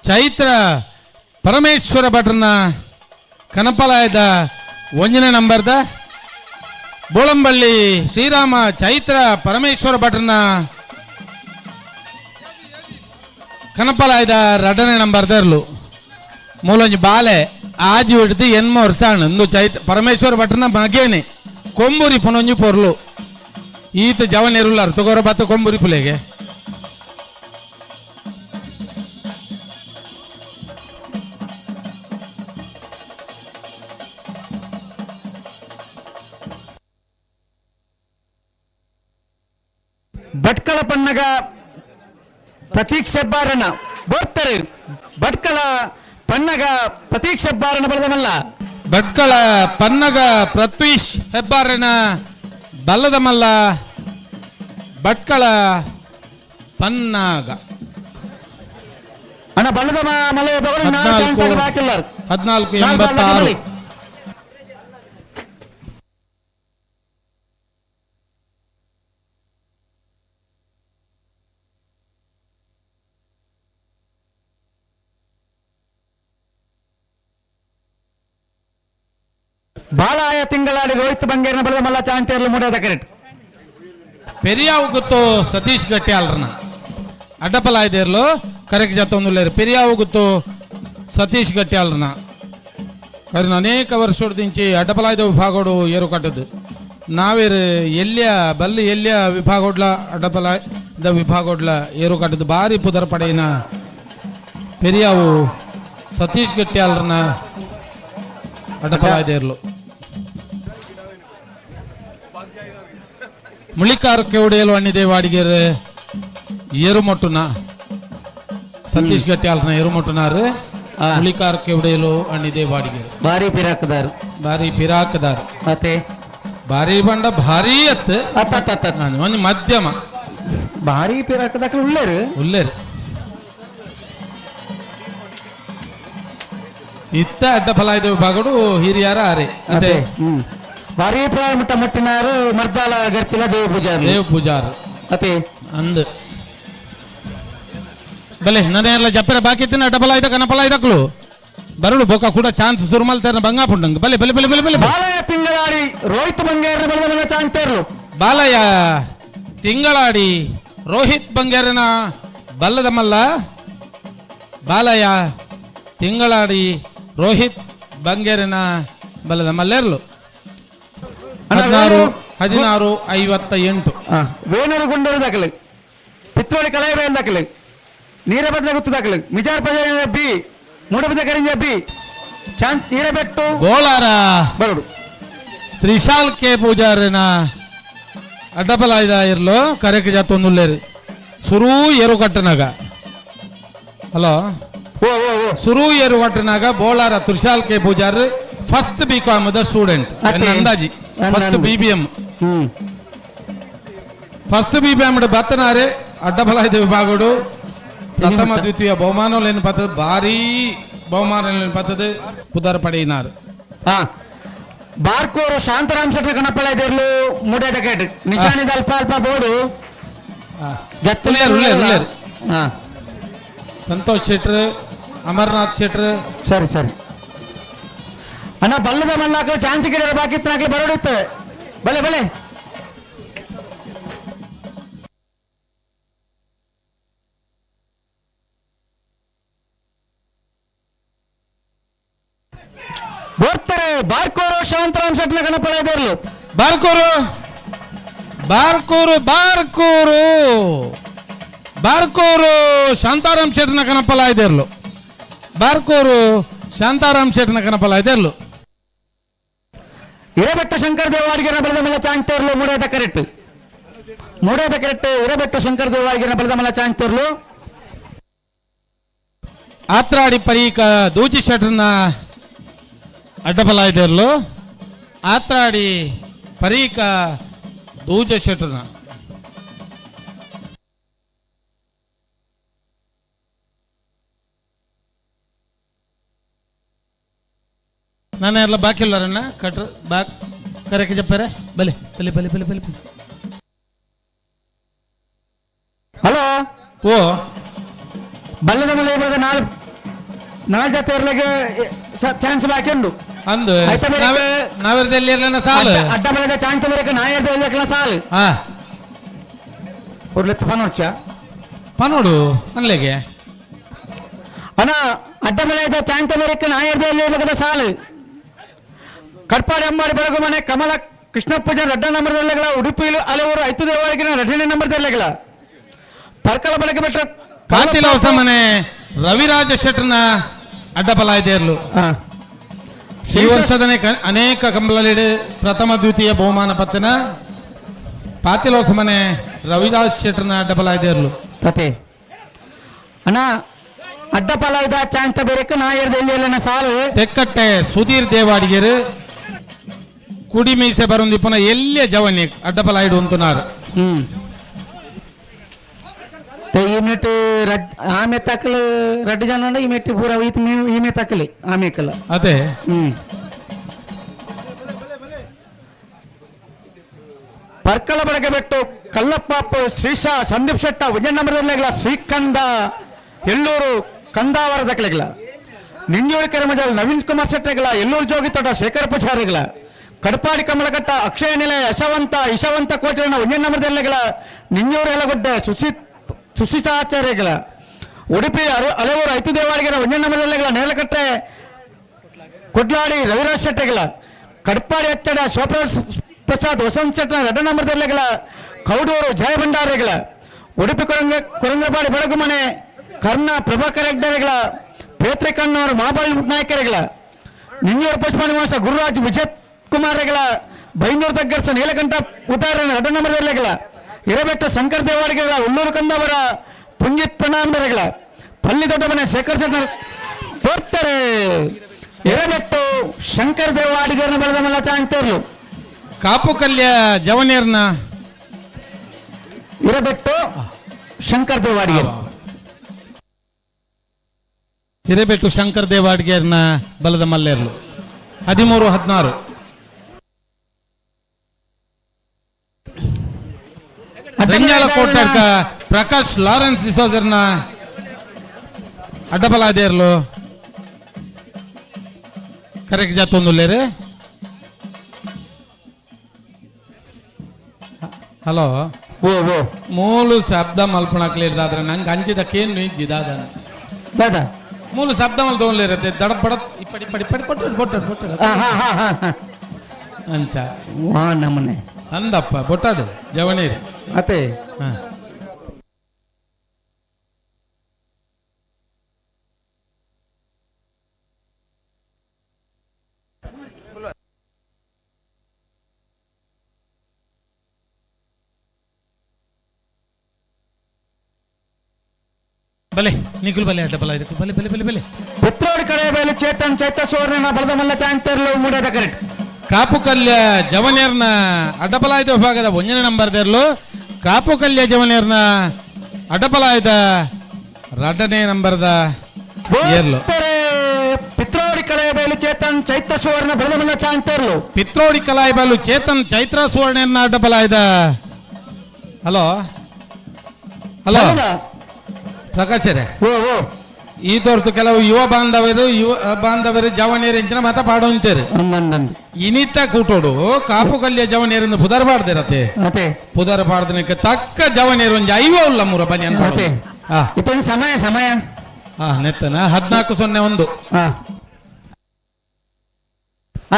ಚೈತ್ರ ಪರಮೇಶ್ವರ ಭಟ್ರನ ಕನಪಲಾಯದ ಒಂದನೇ ನಂಬರ್ದ ಬೋಳಂಬಳ್ಳಿ ಶ್ರೀರಾಮ ಚೈತ್ರ ಪರಮೇಶ್ವರ ಭಟ್ರನ ಕನಪಲಾಯದ ಎರಡನೇ ನಂಬರ್ದ ಇರ್ಲು. ಮೂಲೊಂಜಿ ಬಾಲೆ ಆಜಿ ಹಿಡ್ದು ಎನ್ಮ ವರ್ಷ ಒಂದು ಚೈತ್ರ ಪರಮೇಶ್ವರ ಭಟ್ರನ ಮಗೇನೆ ಕೊಂಬುರಿ ಪುನೊಂಜಿ ಪೊರ್ಲು ಈತ ಜವನ್ ಇರುಲ್ಲಾರು ತಗೋರ ಬತ್ತ ಕೊಂಬುರಿ ಪುಲೆಗೆ. Bhatkal Pannaga Prateek ಶೆಬ್ಬಾರನ ಬೋರ್ತಾರೆ. ಭಟ್ಕಳ ಪನ್ನಗ ಪ್ರತೀಕ್ ಶೆಬ್ಬಾರನ ಬಲದಮಲ್ಲ. ಭಟ್ಕಳ ಪನ್ನಗ ಪೃಥ್ವೀಶ್ ಹೆಬ್ಬಾರನ ಬಲ್ಲದಮಲ್ಲ. ಭಟ್ಕಳ ಪನ್ನಾಗ ಅಣ್ಣ ಬಲ್ಲದ ಮಲ್ಲ ಬಾಕಿ. 14 86. ಬಾಲಾಯ ತಿಂಗಳಾಡಿ ರೋಹಿತ್ ಬಂಗೇರ್ನ ಬಲದ ಮಲ್ಲ ಚಾಂತೇರ್ಲು ಮೂಡದ ಕರೆಕ್ಟ್. ಪೆರಿಯಾವು ಗುತ್ತು ಸತೀಶ್ ಗಟ್ಟಿ ಅಲ್ರನ ಅಡ್ಡಪಲಾಯ್ದೇರ್ಲು ಕರೆಕ್ಟ್ ಜತ್ತೊಂದುಲ್ಲೇರು. ಪೆರಿಯಾವು ಗುತ್ತು ಸತೀಶ್ ಗಟ್ಟಿ ಅಲ್ರನ ಕರಿನ ಅನೇಕ ವರ್ಷದಿಂಚಿ ಅಡ್ಡಪಲಾಯ್ದ ವಿಭಾಗೋಡು ಏರು ಕಟ್ಟದ್ದು. ನಾವೇರು ಎಲ್ಲಿಯ ಬಲ್ಲಿ ಎಲ್ಲಿಯ ವಿಭಾಗೋಡ್ಲ ಅಡ್ಡಪಲಾಯ್ದ ವಿಭಾಗೋಡ್ಲ ಏರು ಕಟ್ಟದ್ದು. ಭಾರಿ ಪುದರ್ ಪಡೆಯಿನ ಪೆರಿಯಾವು ಸತೀಶ್ ಗಟ್ಟಿ ಅಲ್ರನ ಅಡ್ಡಪಲಾಯ್ದೇರ್ಲು. ಮುಳಿಕಾರ ಕೆವಡಿಯಲು ಅಣ್ಣಿದೆ ವಾಡಿಗೆರೆ ಏರುಮೊಟ್ಟುನ ಸತೀಶ್ ಗಟ್ಟಿ ಅಲ್ನ ಏರುಮೊಟ್ಟುನಾರು ಮುಳಿಕಾರ ಕೆವಡಿಯಲು ಅಣ್ಣಿದೆ ವಾಡಿಗೆರೆ. ಭಾರಿ ಪಿರಾಕದಾರ್. ಭಾರಿ ಪಿರಾಕದಾರ್. ಮತ್ತೆ ಭಾರಿ ಬಂಡ ಭಾರಿ ಅತ್ ಒಂದು ಮಧ್ಯಮ. ಭಾರಿ ಪಿರಾಕದಾಕ ಉಳ್ಳೇರು. ಉಳ್ಳೇರು ಇತ್ತ ಅಡ್ಡ ಫಲಾಯ್ದ ವಿಭಾಗಡು ಹಿರಿಯರ ಆರೆ ಅದೇ. ಭಾರಿ ಪ್ರಾಯ ಮುಟ್ಟ ಮುಟ್ಟಿನಾರು ಮರ್ದಾಲ ಗರ್ತಿಲ ದೇವ ಪೂಜಾರಿ. ದೇವ ಪೂಜಾರ್ ಅತೆ ಅಂದ್ ಬಲೆ ನನ್ನ ಜಪ್ಪರೆ ಬಾಕಿ ತಿನ್ನ ಡಬಲ್ ಆಯ್ತ ಕನಪಲ ಆಯ್ತಕ್ಲು ಬರಡು ಬೊಕ್ಕ ಕೂಡ ಚಾನ್ಸ್ ಸುರುಮಲ್ ತೇರ್ನ ಬಂಗಾ ಪುಂಡಂಗ್. ಬಲೆ ಬಲೆ ಬಲೆ ಬಲೆ ಬಲೆ. ಬಾಲಯ್ಯ ತಿಂಗಳಾಡಿ ರೋಹಿತ್ ಬಂಗೇರ್ನ ಬಲದ ಮಲ್ಲ ಚಾಂತೇರ್ಲು. ಬಾಲಯ್ಯ ತಿಂಗಳಾಡಿ ರೋಹಿತ್ ಬಂಗೇರನ ಬಲ್ಲದ ಮಲ್ಲ. ಬಾಲಯ್ಯ ತಿಂಗಳಾಡಿ ರೋಹಿತ್ ಬಂಗೇರನ ಬಲ್ಲದ ಮಲ್ಲೇರ್ಲು. 16 16 58. ವೇಣೂರು ಗುಂಡೂರು ದಾಖಲೆ, ಪಿತ್ರೋಳಿ ಕಲಾಯಿಬೈಲ್ ದಾಖಲೆ, ನೀರಬದ್ಲ ಗುತ್ತು ದಾಖಲೆ, ಮಿಜಾರ್ ಪಜಾರ ಬಿ ಮೂಡಬದ ಕರಿಂಜ ಬಿ ಚಾಂತ್ ಈರಬೆಟ್ಟು ಬೋಳಾರ ಬರಡು ತ್ರಿಶಾಲ್ ಕೆ ಪೂಜಾರಿನ ಅಡ್ಡಬಲಾಯ್ದ ಇರ್ಲು ಕರೆಕ್ ಜಾತೊಂದುಲ್ಲೇರು ಸುರೂ ಏರು ಕಟ್ಟನಾಗ. ಹಲೋ ಓ ಓ ಓ ಸುರು ಏರು ಕಟ್ಟನಾಗ Bolara Trishal K Pujar first B com the student ಅಂದಾಜಿ first B B M. First B B M ಬತ್ತನಾರೆ ಅಡ್ಡಬಲಾಯ್ದ ವಿಭಾಗಡು ಪ್ರಥಮ ದ್ವಿತೀಯ ಬಹುಮಾನ ಪತ್ತದ ಭಾರೀ ಬಹುಮಾನ ಪತ್ತದ ಪುದರ್ ಪಡೆಯಿನಾರು. ಬಾರ್ಕೋರು ಶಾಂತರಾಮ್ ಶೆಟ್ಟಿ ಕಣಪ್ಪಳ ಇದಿರ್ಲು ಮೂಡೇದ ಕೇಟ್ ನಿಶಾನಿದ ಅಲ್ಪ ಅಲ್ಪ ಬೋರ್ಡು. ಉಳ್ಳೇರು ಉಳ್ಳೇರು ಉಳ್ಳೇರು. ಸಂತೋಷ್ ಶೆಟ್ರು ಅಮರ್ನಾಥ್ ಶೆಟ್ರು. ಸರಿ ಸರಿ ಅಣ್ಣ ಬಲ್ಲದ ಮಲ್ಲಾಕ ಚಾನ್ಸ್ ಗಿಡ ಬಾಕಿ ಇತ್ತು ಬರೋಡಿತ್ತು. ಬಲೆ ಬಲೆ ಬರ್ತಾರೆ. ಬಾರ್ಕೋರು ಶಾಂತರಾಮ್ ಶೆಟ್ನ ಗಣಪಳ ಇದಿರ್ಲು. ಬಾರ್ಕೂರು ಬಾರ್ಕೂರು ಬಾರ್ಕೂರು ಬಾರ್ಕೂರು ಶಾಂತಾರಾಮ್ ಶೆಟ್ನ ಕನಪಲ ಇದಿರ್ಲು. ಬಾರ್ಕೂರು ಶಾಂತಾರಾಮ್ ಶೆಟ್ನ ಕನಪಲ ಇದಿರ್ಲು. ಇರಬೆಟ್ಟು ಶಂಕರ್ ದೇವಾಡಿಗರ ಬಲದ ಮೇಲೆ ಚಾಂಗ್ತೇರ್ಲು ಮೂಡೇದ ಕರೆಕ್ಟ್. ಮೂಡೇದ ಕರೆಕ್ಟ್ ಇರಬೆಟ್ಟು ಶಂಕರ್ ದೇವಾಡಿಗರ ಬಲದ ಮೇಲೆ ಚಾಂಗ್ತೇರ್ಲು. ಆತ್ರಾಡಿ ಪರೀಕ ದೂಜಿ ಶೆಟ್ರನ್ನ ಅಡ್ಡಬಲ ಇದಿರ್ಲು. ಆತ್ರಾಡಿ ಪರೀಕ ದೂಜ ಶೆಟ್ರನ್ನ. ನಾನು ಎಲ್ಲ ಬಾಕಿ ಇಲ್ಲಾರಣ್ಣ ಕಟ್ರ ಬಾಕ್ ಕರೆಕ್ ಜಪ್ಪಾರೆ. ಬಲೆ ಬಲೆ ಬಲೆ ಬಲೆ ಬಲೆ ಬಲೆ. ಹಲೋ ಓ ಬಲ್ಲದ ಮೇಲೆ ಬರದ ನಾಲ್ ನಾಲ್ ಜೊತೆ ಇರ್ಲಿಕ್ಕೆ ಚಾನ್ಸ್ ಬಾಕಿ ಉಂಟು. ಅಂದು ನಾವೆರ್ದಲ್ಲಿ ಸಾಲು ಅಡ್ಡ ಬಲದ ಚಾನ್ಸ್ ಬರಕ ನಾಯರ್ದ ಸಾಲು. ಹಾ ಒಡ್ಲೆತ್ತು ಪನೋಡ್ಚ ಪನೋಡು ಅನ್ಲೆಗೆ ಅಣ್ಣ ಅಡ್ಡ ಮಲೆ ಚಾಂತ ಬರಕ ನಾಯರ್ದ ಸಾಲು. ಕಟ್ಪಾಡಿ ಅಂಬಾಡಿ ಬೆಳಗು ಮನೆ ಕಮಲ ಕೃಷ್ಣಪ್ಪ ಜನ ರಡ್ಡ ನಂಬರ್ ದರ್ಲೆಗಳ. ಉಡುಪಿ ಅಲೆವರು ಐತು ದೇವಾಳಿಗೆ ರಡ್ಡನೇ ನಂಬರ್ ದರ್ಲೆಗಳ. ಪರ್ಕಳ ಬಳಕೆ ಬಿಟ್ರೆ ಕಾಂತಿಲ ಹೊಸ ಮನೆ ರವಿರಾಜ ಶೆಟ್ಟರ್ನ ಅಡ್ಡಬಲ ಇರ್ಲು. ಈ ವರ್ಷದ ಅನೇಕ ಕಂಬಳಲ್ಲಿ ಪ್ರಥಮ ದ್ವಿತೀಯ ಬಹುಮಾನ ಪತ್ತಿನ ಪಾತಿಲೋಸ ಮನೆ ರವಿದಾಸ್ ಶೆಟ್ಟರ್ನ ಅಡ್ಡಪಲಾಯ್ದೇರ್ಲು. ತತೆ ಅಣ್ಣ ಅಡ್ಡಪಲಾಯ್ದ ಚಾಂತ ಬೇರೆಕ್ ನಾಯರ್ದ ಎಲ್ಲಿ ಸಾಲು. ತೆಕ್ಕಟ್ಟೆ ಸುಧೀರ್ ದೇವಾಡಿಗೆರು ಕುಡಿ ಮೀಸೆ ಬರುಂದಿಪ್ಪುನ ಎಲ್ಲೇ ಜವನಿ ಅಡ್ಡಪಲಾಯ್ಡು ಉಂತುನಾರು. ಈ ಮೆಟ್ಟು ರಡ್ ಆಮೆ ತಕ್ಕಲು ರಡ್ಡು ಜನ ಉಂಡು, ಈ ಮೆಟ್ಟು ಪೂರ ಈತ ಈಮೆ ತಕ್ಕಲಿ ಆಮೇಕಲ್ಲ. ಅದೇ. ಪರ್ಕಲ ಬಡಗಬೆಟ್ಟು ಕಲ್ಲಪ್ಪ ಶ್ರೀಶಾ ಸಂದೀಪ್ ಶೆಟ್ಟ ಒಂಜೆ ನಂಬರ್ದಲ್ಲೆಗ್ಲ ಶ್ರೀಕಂದ ಎಲ್ಲೂರು ಕಂದಾವರ ದಕ್ಕಲೆಗ್ಲ ನಿಂಜೋಳಿ ಕರಮಜಾಲ್ ನವೀನ್ ಕುಮಾರ್ ಶೆಟ್ಟೆಗ್ಲ ಎಲ್ಲೂರು ಜೋಗಿತೋಟ ಶೇಖರ್ ಪೂಜಾರಿಗಳ ಕಡಪಾಡಿ ಕಮಲಘಟ್ಟ ಅಕ್ಷಯ ನಿಲಯ ಯಶವಂತ ಇಶವಂತ ಕೋಟಿನ ಒಂಜೆ ನಂಬರ್ದಲ್ಲೆಗ್ಲ ನಿಂಜೋರು ಯಲಗುಡ್ಡೆ ಸುಶೀತಾಚಾರ್ಯಗಳ ಉಡುಪಿ ಹಲವರು ಐತು ದೇವಾಡಿಗರ ಒಂಜೆ ನಂಬರ್ದಲ್ಲೆಗ್ಲ ನೇಲಕಟ್ಟೆ ಕೊಡ್ಲಾಡಿ ರವಿರಾಜ್ ಶೆಟ್ಟೆಗಳ ಕಡ್ಪಾಡಿ ಅಚ್ಚಡ ಶಿವಪ್ರಸಾದ್ ವಸಂತ್ ಶೆಟ್ಟನ ಎರಡ ನಂಬರ್ದಲ್ಲೆಗಳ ಕೌಡೂರು ಜಯಭಂಡಾರಿಗಳ ಉಡುಪಿ ಕೊರಂಗಪಾಡಿ ಬೆಳಗುಮನೆ ಕರ್ಣ ಪ್ರಭಾಕರ್ ಹೆಗ್ಡರೆಗಳ ಪೇತ್ರಿಕಣ್ಣವರು ಮಾಬಾಳ್ ನಾಯಕರುಗಳ ನಿಂಜೂರು ಪುಷ್ಪ ನಿವಾಸ ಗುರುರಾಜ್ ವಿಜಯ್ ಕುಮಾರ್ಗಳ ಬೈಂದೂರು ತಗ್ಗರ್ಸ ನೀಲಕಂಠ ಉದಾಹರಣೆ ಎರಡ ನಂಬರ್ದಲ್ಲೆಗಳ ಹಿರಬೆಟ್ಟು ಶಂಕರ್ ದೇವಾಡಿಗೆಗಳ ಉಳ್ಳೂರು ಕಂದವರ ಪುಂಜಿತ್ ಪ್ರಣಾಂಬರಗಳ ಪಲ್ಲಿ ದೊಡ್ಡಮನೆ ಶೇಖರ್ ಶೆಟ್ಟರ್ ತೋರ್ತಾರೆ. ಹಿರಬೆಟ್ಟು ಶಂಕರ್ ದೇವಾಡಿಗರನ್ನ ಬೆಳೆದ ಮಲ್ಲ ಚಾಂತೇರ್ಲು. ಕಾಪು ಕಲ್ಯ ಜವನೇರ್ನ ಹಿರಬೆಟ್ಟು ಶಂಕರ್ ದೇವಾಡಿಗರ್. ಹಿರೇಬೆಟ್ಟು ಶಂಕರ್ ದೇವಾಡಿಗರ್ನ ಬಲದ ಮಲ್ಲೇರ್ಲು. 13-16. ರಂಜಾಲ ಕೋಟರ್ಕ ಪ್ರಕಾಶ್ ಲಾರೆನ್ಸ್ ಡಿಸೋಜರ್ನ ಅಡ್ಡಬಲಾದೇರ್ಲು ಕರೆಕ್ಟ್ ಜಾತೊಂದುಲ್ಲೇರು. ಹಲೋ ಓ ಓ ಮೂಲು ಶಬ್ದ ಮಲ್ಪಣಕ್ಲಿರ್ದಾದ್ರೆ ನಂಗೆ ಅಂಚಿದ ಕೇನು ಇಜ್ಜಿದಾದ ದಾದ ಮೂಲು ಶಬ್ದ ಮಲ್ ತಗೊಂಡ್ಲಿರತ್ತೆ ದಡಬಡ ಇಪ್ಪಡಿ ಇಪ್ಪಡಿ ಇಪ್ಪಡಿ ಪಟ್ಟು ಬೊಟ್ಟಾಡು ಬೊಟ್ಟಾಡು ಅಂಚ ವಾ ನಮ್ಮನೆ ಅಂದಪ್ಪ ಬೊಟ್ಟಾಡು ಜವಣೀರು ಅತೆ. ಬಲೆ ನಿಖಿಲ್ ಬಲೆ ಅಡ್ಡ ಬಲ ಇದಕ್ಕೆ ಬಲೆ ಬಲೆ ಬಲೆ ಬಲೆ. ಪೆತ್ರೋಡ್ ಕಡೆ ಬಯಲು ಚೇತನ್ ಚೈತ ಸುವರ್ಣ ಬಲದ ಮಲ್ಲ ಚಾಂತೇರ್ಲು ಮೂಡದ ಕರೆಕ್ಟ್. ಕಾಪು ಕಲ್ಯ ಜವನೇರ್ನ ಅಡ್ಡಪಲಾಯ್ದ ವಿಭಾಗದ ಒಂದನೇ ನಂಬರ್ ದೇರ್ಲು. ಕಾಪು ಕಲ್ಯ ಜವನೇರ್ನ ಅಡ್ಡಪಲಾಯ್ದ ಎರಡನೇ ನಂಬರ್ದ ಏರ್ಲು. ಪಿತ್ರೋಡಿ ಕಲೆ ಬಯಲು ಚೇತನ್ ಚೈತ್ರ ಸುವರ್ಣ ಬಲದ ಮಲ್ಲ ಚಾಂತೇರ್ಲು. ಪಿತ್ರೋಡಿ ಕಲಾಯಿ ಬಯಲು ಚೇತನ್ ಚೈತ್ರ ಸುವರ್ಣ ಅಡ್ಡಪಲಾಯ್ದ. ಹಲೋ ಹಲೋ ಪ್ರಕಾಶರೇ. ಓ ಓ ಈ ತೋರ್ತು ಕೆಲವು ಯುವ ಬಾಂಧವರು ಯುವ ಬಾಂಧವರು ಜವನೇರು ಇಂಚಿನ ಮತ ಪಾಡೋಂತೇರು. ಇನಿತ ಕೂಟೋಡು ಕಾಪು ಕಲ್ಯ ಜವನೇರಿಂದ ಪುದರ್ ಪಾಡ್ದಿರತ್ತೆ. ಪುದರ್ ಪಾಡ್ದನಕ್ಕೆ ತಕ್ಕ ಜವನೇರು ಒಂಜಿ ಐವ ಉಲ್ಲ ಮೂರ ಬನ್ನಿ. ಇತ್ತೊಂದು ಸಮಯ ಸಮಯ ನೆತ್ತನ 14-01.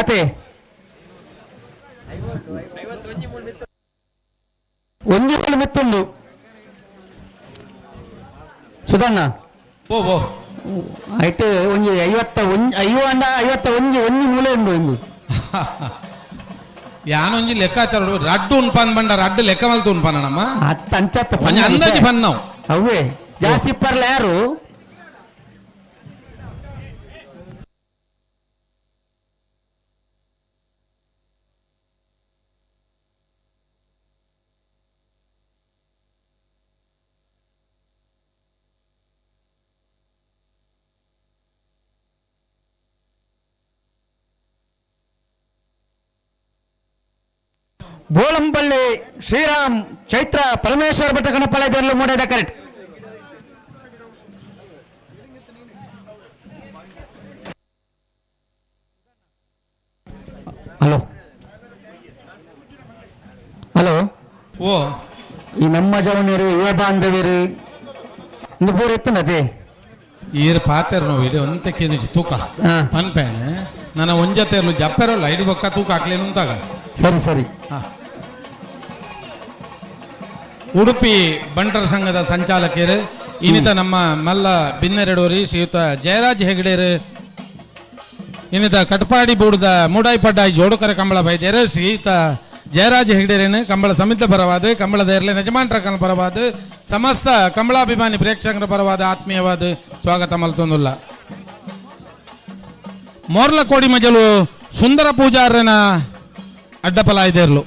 ಅತೆ ಒಂಜಿ ಮಿತ್ತುಂಡು ಸುಧಣ್ಣ. ಓ ಓ ಆಯ್ತು ಒಂಜಿ ಐವತ್ತ ಒಂಜಿ ಐವ ಅಂಡ ಐವತ್ತ ಒಂಜಿ ಒಂಜಿ ಮೂಲೆ ಉಂಡು ಒಂದು. ಯಾನೊಂಜಿ ಲೆಕ್ಕಾಚಾರ ರಡ್ಡು ಉನ್ಪಾನ್ ಬಂಡ ರಡ್ಡು ಲೆಕ್ಕ ಮಲ್ತು ಉನ್ಪಾನಮ್ಮ. ಅಂಚತ್ತ ಒಂಜಿ ಅಂದಾಜಿ ಬನ್ನಾವು. ಅವೇ ಜಾಸ್ತಿ ಪರ್ಲ ಯಾರು ಬೋಳಂಪಳ್ಳಿ ಶ್ರೀರಾಮ್ ಚೈತ್ರ ಪರಮೇಶ್ವರ ಭಟ್ಟ ಗಣಪಾಲಯದಲ್ಲಿ ಮೂಡಿದ ಕರೆಕ್ಟ್. Hello hello ಓ ಈ ನಮ್ಮ ಜವನಿರು ಯುವ ಬಾಂಧವ್ಯರು ಇಂದು ಪೂರ ಎತ್ತನತೆ ಈರ್ ಪಾತೆರ್ ನೋವು ಇಡೀ ಒಂತೆ ಕೇನು ತೂಕ ಪನ್ಪೇನೆ ನನ್ನ ಒಂಜತೆರ್ಲು ಜಪ್ಪೆರಲ್ಲ ಐದು ಬೊಕ್ಕ ತೂಕ ಹಾಕ್ಲೇನು ಅಂತಾಗ. ಸರಿ ಸರಿ. ಉಡುಪಿ ಬಂಟರ ಸಂಘದ ಸಂಚಾಲಕರು ಇನ್ನಿತ ನಮ್ಮ ಮಲ್ಲ ಬಿನ್ನೆರಡೋರಿ ಶ್ರೀಯುತ ಜಯರಾಜ್ ಹೆಗಡೆರು ಇನ್ನಿತ ಕಟ್ಪಾಡಿ ಬೂಡದ ಮೂಡಾಯಿ ಪಡ್ಡಾಯಿ ಜೋಡುಕರ ಕಂಬಳ ಬೈದ್ಯರು ಶ್ರೀಯುತ ಜಯರಾಜ್ ಹೆಗ್ಡೇರೇನು ಕಂಬಳ ಸಮಿತ ಪರವಾದ ಕಂಬಳದ ಎರಲೆ ಯಜಮಾನ್ರ ಪರವಾದ ಸಮಸ್ತ ಕಂಬಳಾಭಿಮಾನಿ ಪ್ರೇಕ್ಷಕರ ಪರವಾದ ಆತ್ಮೀಯವಾದ ಸ್ವಾಗತ ಮಲ್ತೊಂದುಲ್ಲ. ಮೋರ್ಲ ಕೋಡಿ ಮಜಲು ಸುಂದರ ಪೂಜಾರನ ಅಡ್ಡಪಲ ಇದೇರ್ಲು.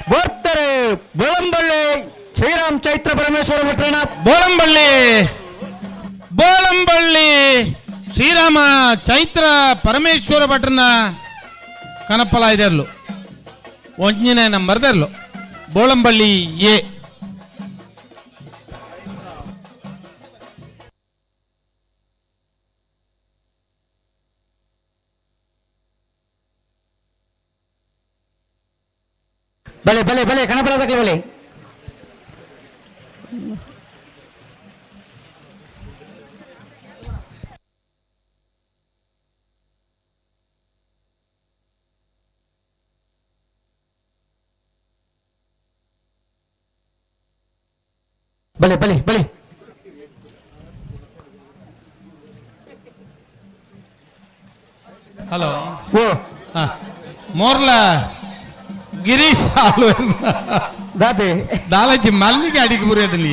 ಬರ್ತಾರೆ ಬೋಳಂಬಳ್ಳಿ ಶ್ರೀರಾಮ್ ಚೈತ್ರ ಪರಮೇಶ್ವರ ಭಟ್ರಣ. ಬೋಳಂಬಳ್ಳಿ ಬೋಳಂಬಳ್ಳಿ ಶ್ರೀರಾಮ ಚೈತ್ರ ಪರಮೇಶ್ವರ ಭಟ್ರನ ಕನಪ್ಪಲ ಇದೆರ್ಲು ಒಂಜನೇ ನಂಬರ್ ದೆರ್ಲು ಬೋಳಂಬಳ್ಳಿ ಎ. ಬಲೆ ಬಲೆ ಬಲೆ ಕಣಪಲ ತಕಲಿ ಬಲೆ. ಬಲೆ ಬಲೆ ಬಲೆ. ಹಲೋ ಓ ಮೋರ್ಲ ಗಿರೀಶ್ ಆಳು ದಾತೆ ದಾಲಜಿ ಮಲ್ಲಿಗೆ ಅಡಿಗೆ ಬುರಿಯದಲ್ಲಿ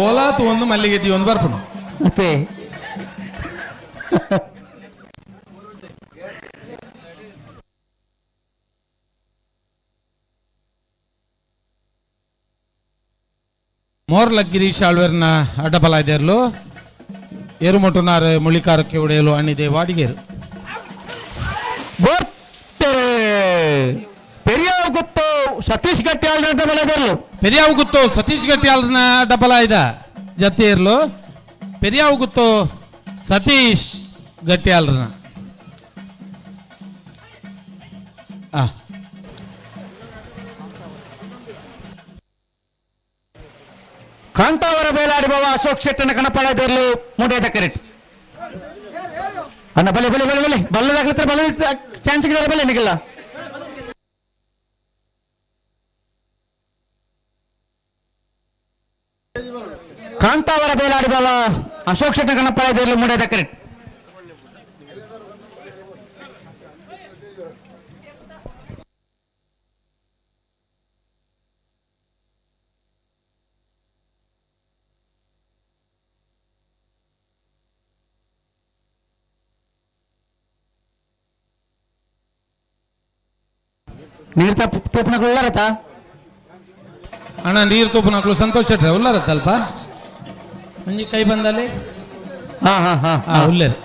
ಓಲಾತು ಒಂದು ಮಲ್ಲಿಗೆ ದಿ ಒಂದು ಬರ್ಪುನು. ಮತ್ತೆ ಮೋರ್ಲ ಗಿರೀಶ್ ಆಳ್ವೇರ್ನ ಅಡ್ಡಬಲ ಇದೆರ್ಲು ಏರುಮೊಟ್ಟುನಾರು ಮುಳಿಕಾರಕ್ಕೆ ಉಡೆಯಲು ಅಣ್ಣಿದೆ ವಾಡಿಗೇರು. ಪೆರಿಯಾವ್ ಗುತ್ತು ಸತೀಶ್ ಗಟ್ಟಿ ಆಳ್ನ ಡಬಲ್ ಇದೆರ್ಲು. ಪೆರಿಯಾವ್ ಗುತ್ತು ಸತೀಶ್ ಗಟ್ಟಿ ಆಳ್ನ ಡಬಲ್ ಇದ ಜೊತೆ ಇರ್ಲು ಪೆರಿಯಾವ್ ಗುತ್ತು ಸತೀಶ್ ಗಟ್ಟಿ ಆಳ್ರನ. ಕಾಂತಾವರ ಬೇಲಾಡಿ ಬಾವ ಅಶೋಕ್ ಶೆಟ್ಟನ ಕಣಪಾಳ ಇರ್ಲು ಮೂಡೇದ ಕರೆಕ್ಟ್ ಅಣ್ಣ. ಬಲೆ ಬಲೆ ಬಲೆ ಬಲೆ ಬಲ್ಲದಾಗ್ಲತ್ರ ಬಲ್ಲ ಚಾನ್ಸ್ ಸಿಗಿದಾರೆ ಬಲೆ ನಿಗಿಲ್ಲ. ಕಾಂತಾವರ ಬೇಲಾಡಿ ಬಾವ ಅಶೋಕ್ ಶೆಟ್ಟನ ಕಣಪಾಳ ಇರ್ಲು ಮೂಡೇದ ಕರೆಕ್ಟ್. ನೀರು ತಪ್ಪು ಉಳ್ಳಾರತ್ತ ಅಣ್ಣ ನೀರು ತೂಪನಕ್ಳು ಸಂತೋಷ ಶೆಟ್ರೆ ಉಲ್ಲಾರತ್ತ ಅಲ್ಪ ಒಂಜಿ ಕೈ ಬಂದಲ್ಲಿ. ಹಾ ಹಾ ಹಾ ಹಾ ಉಲ್ಲೇರು.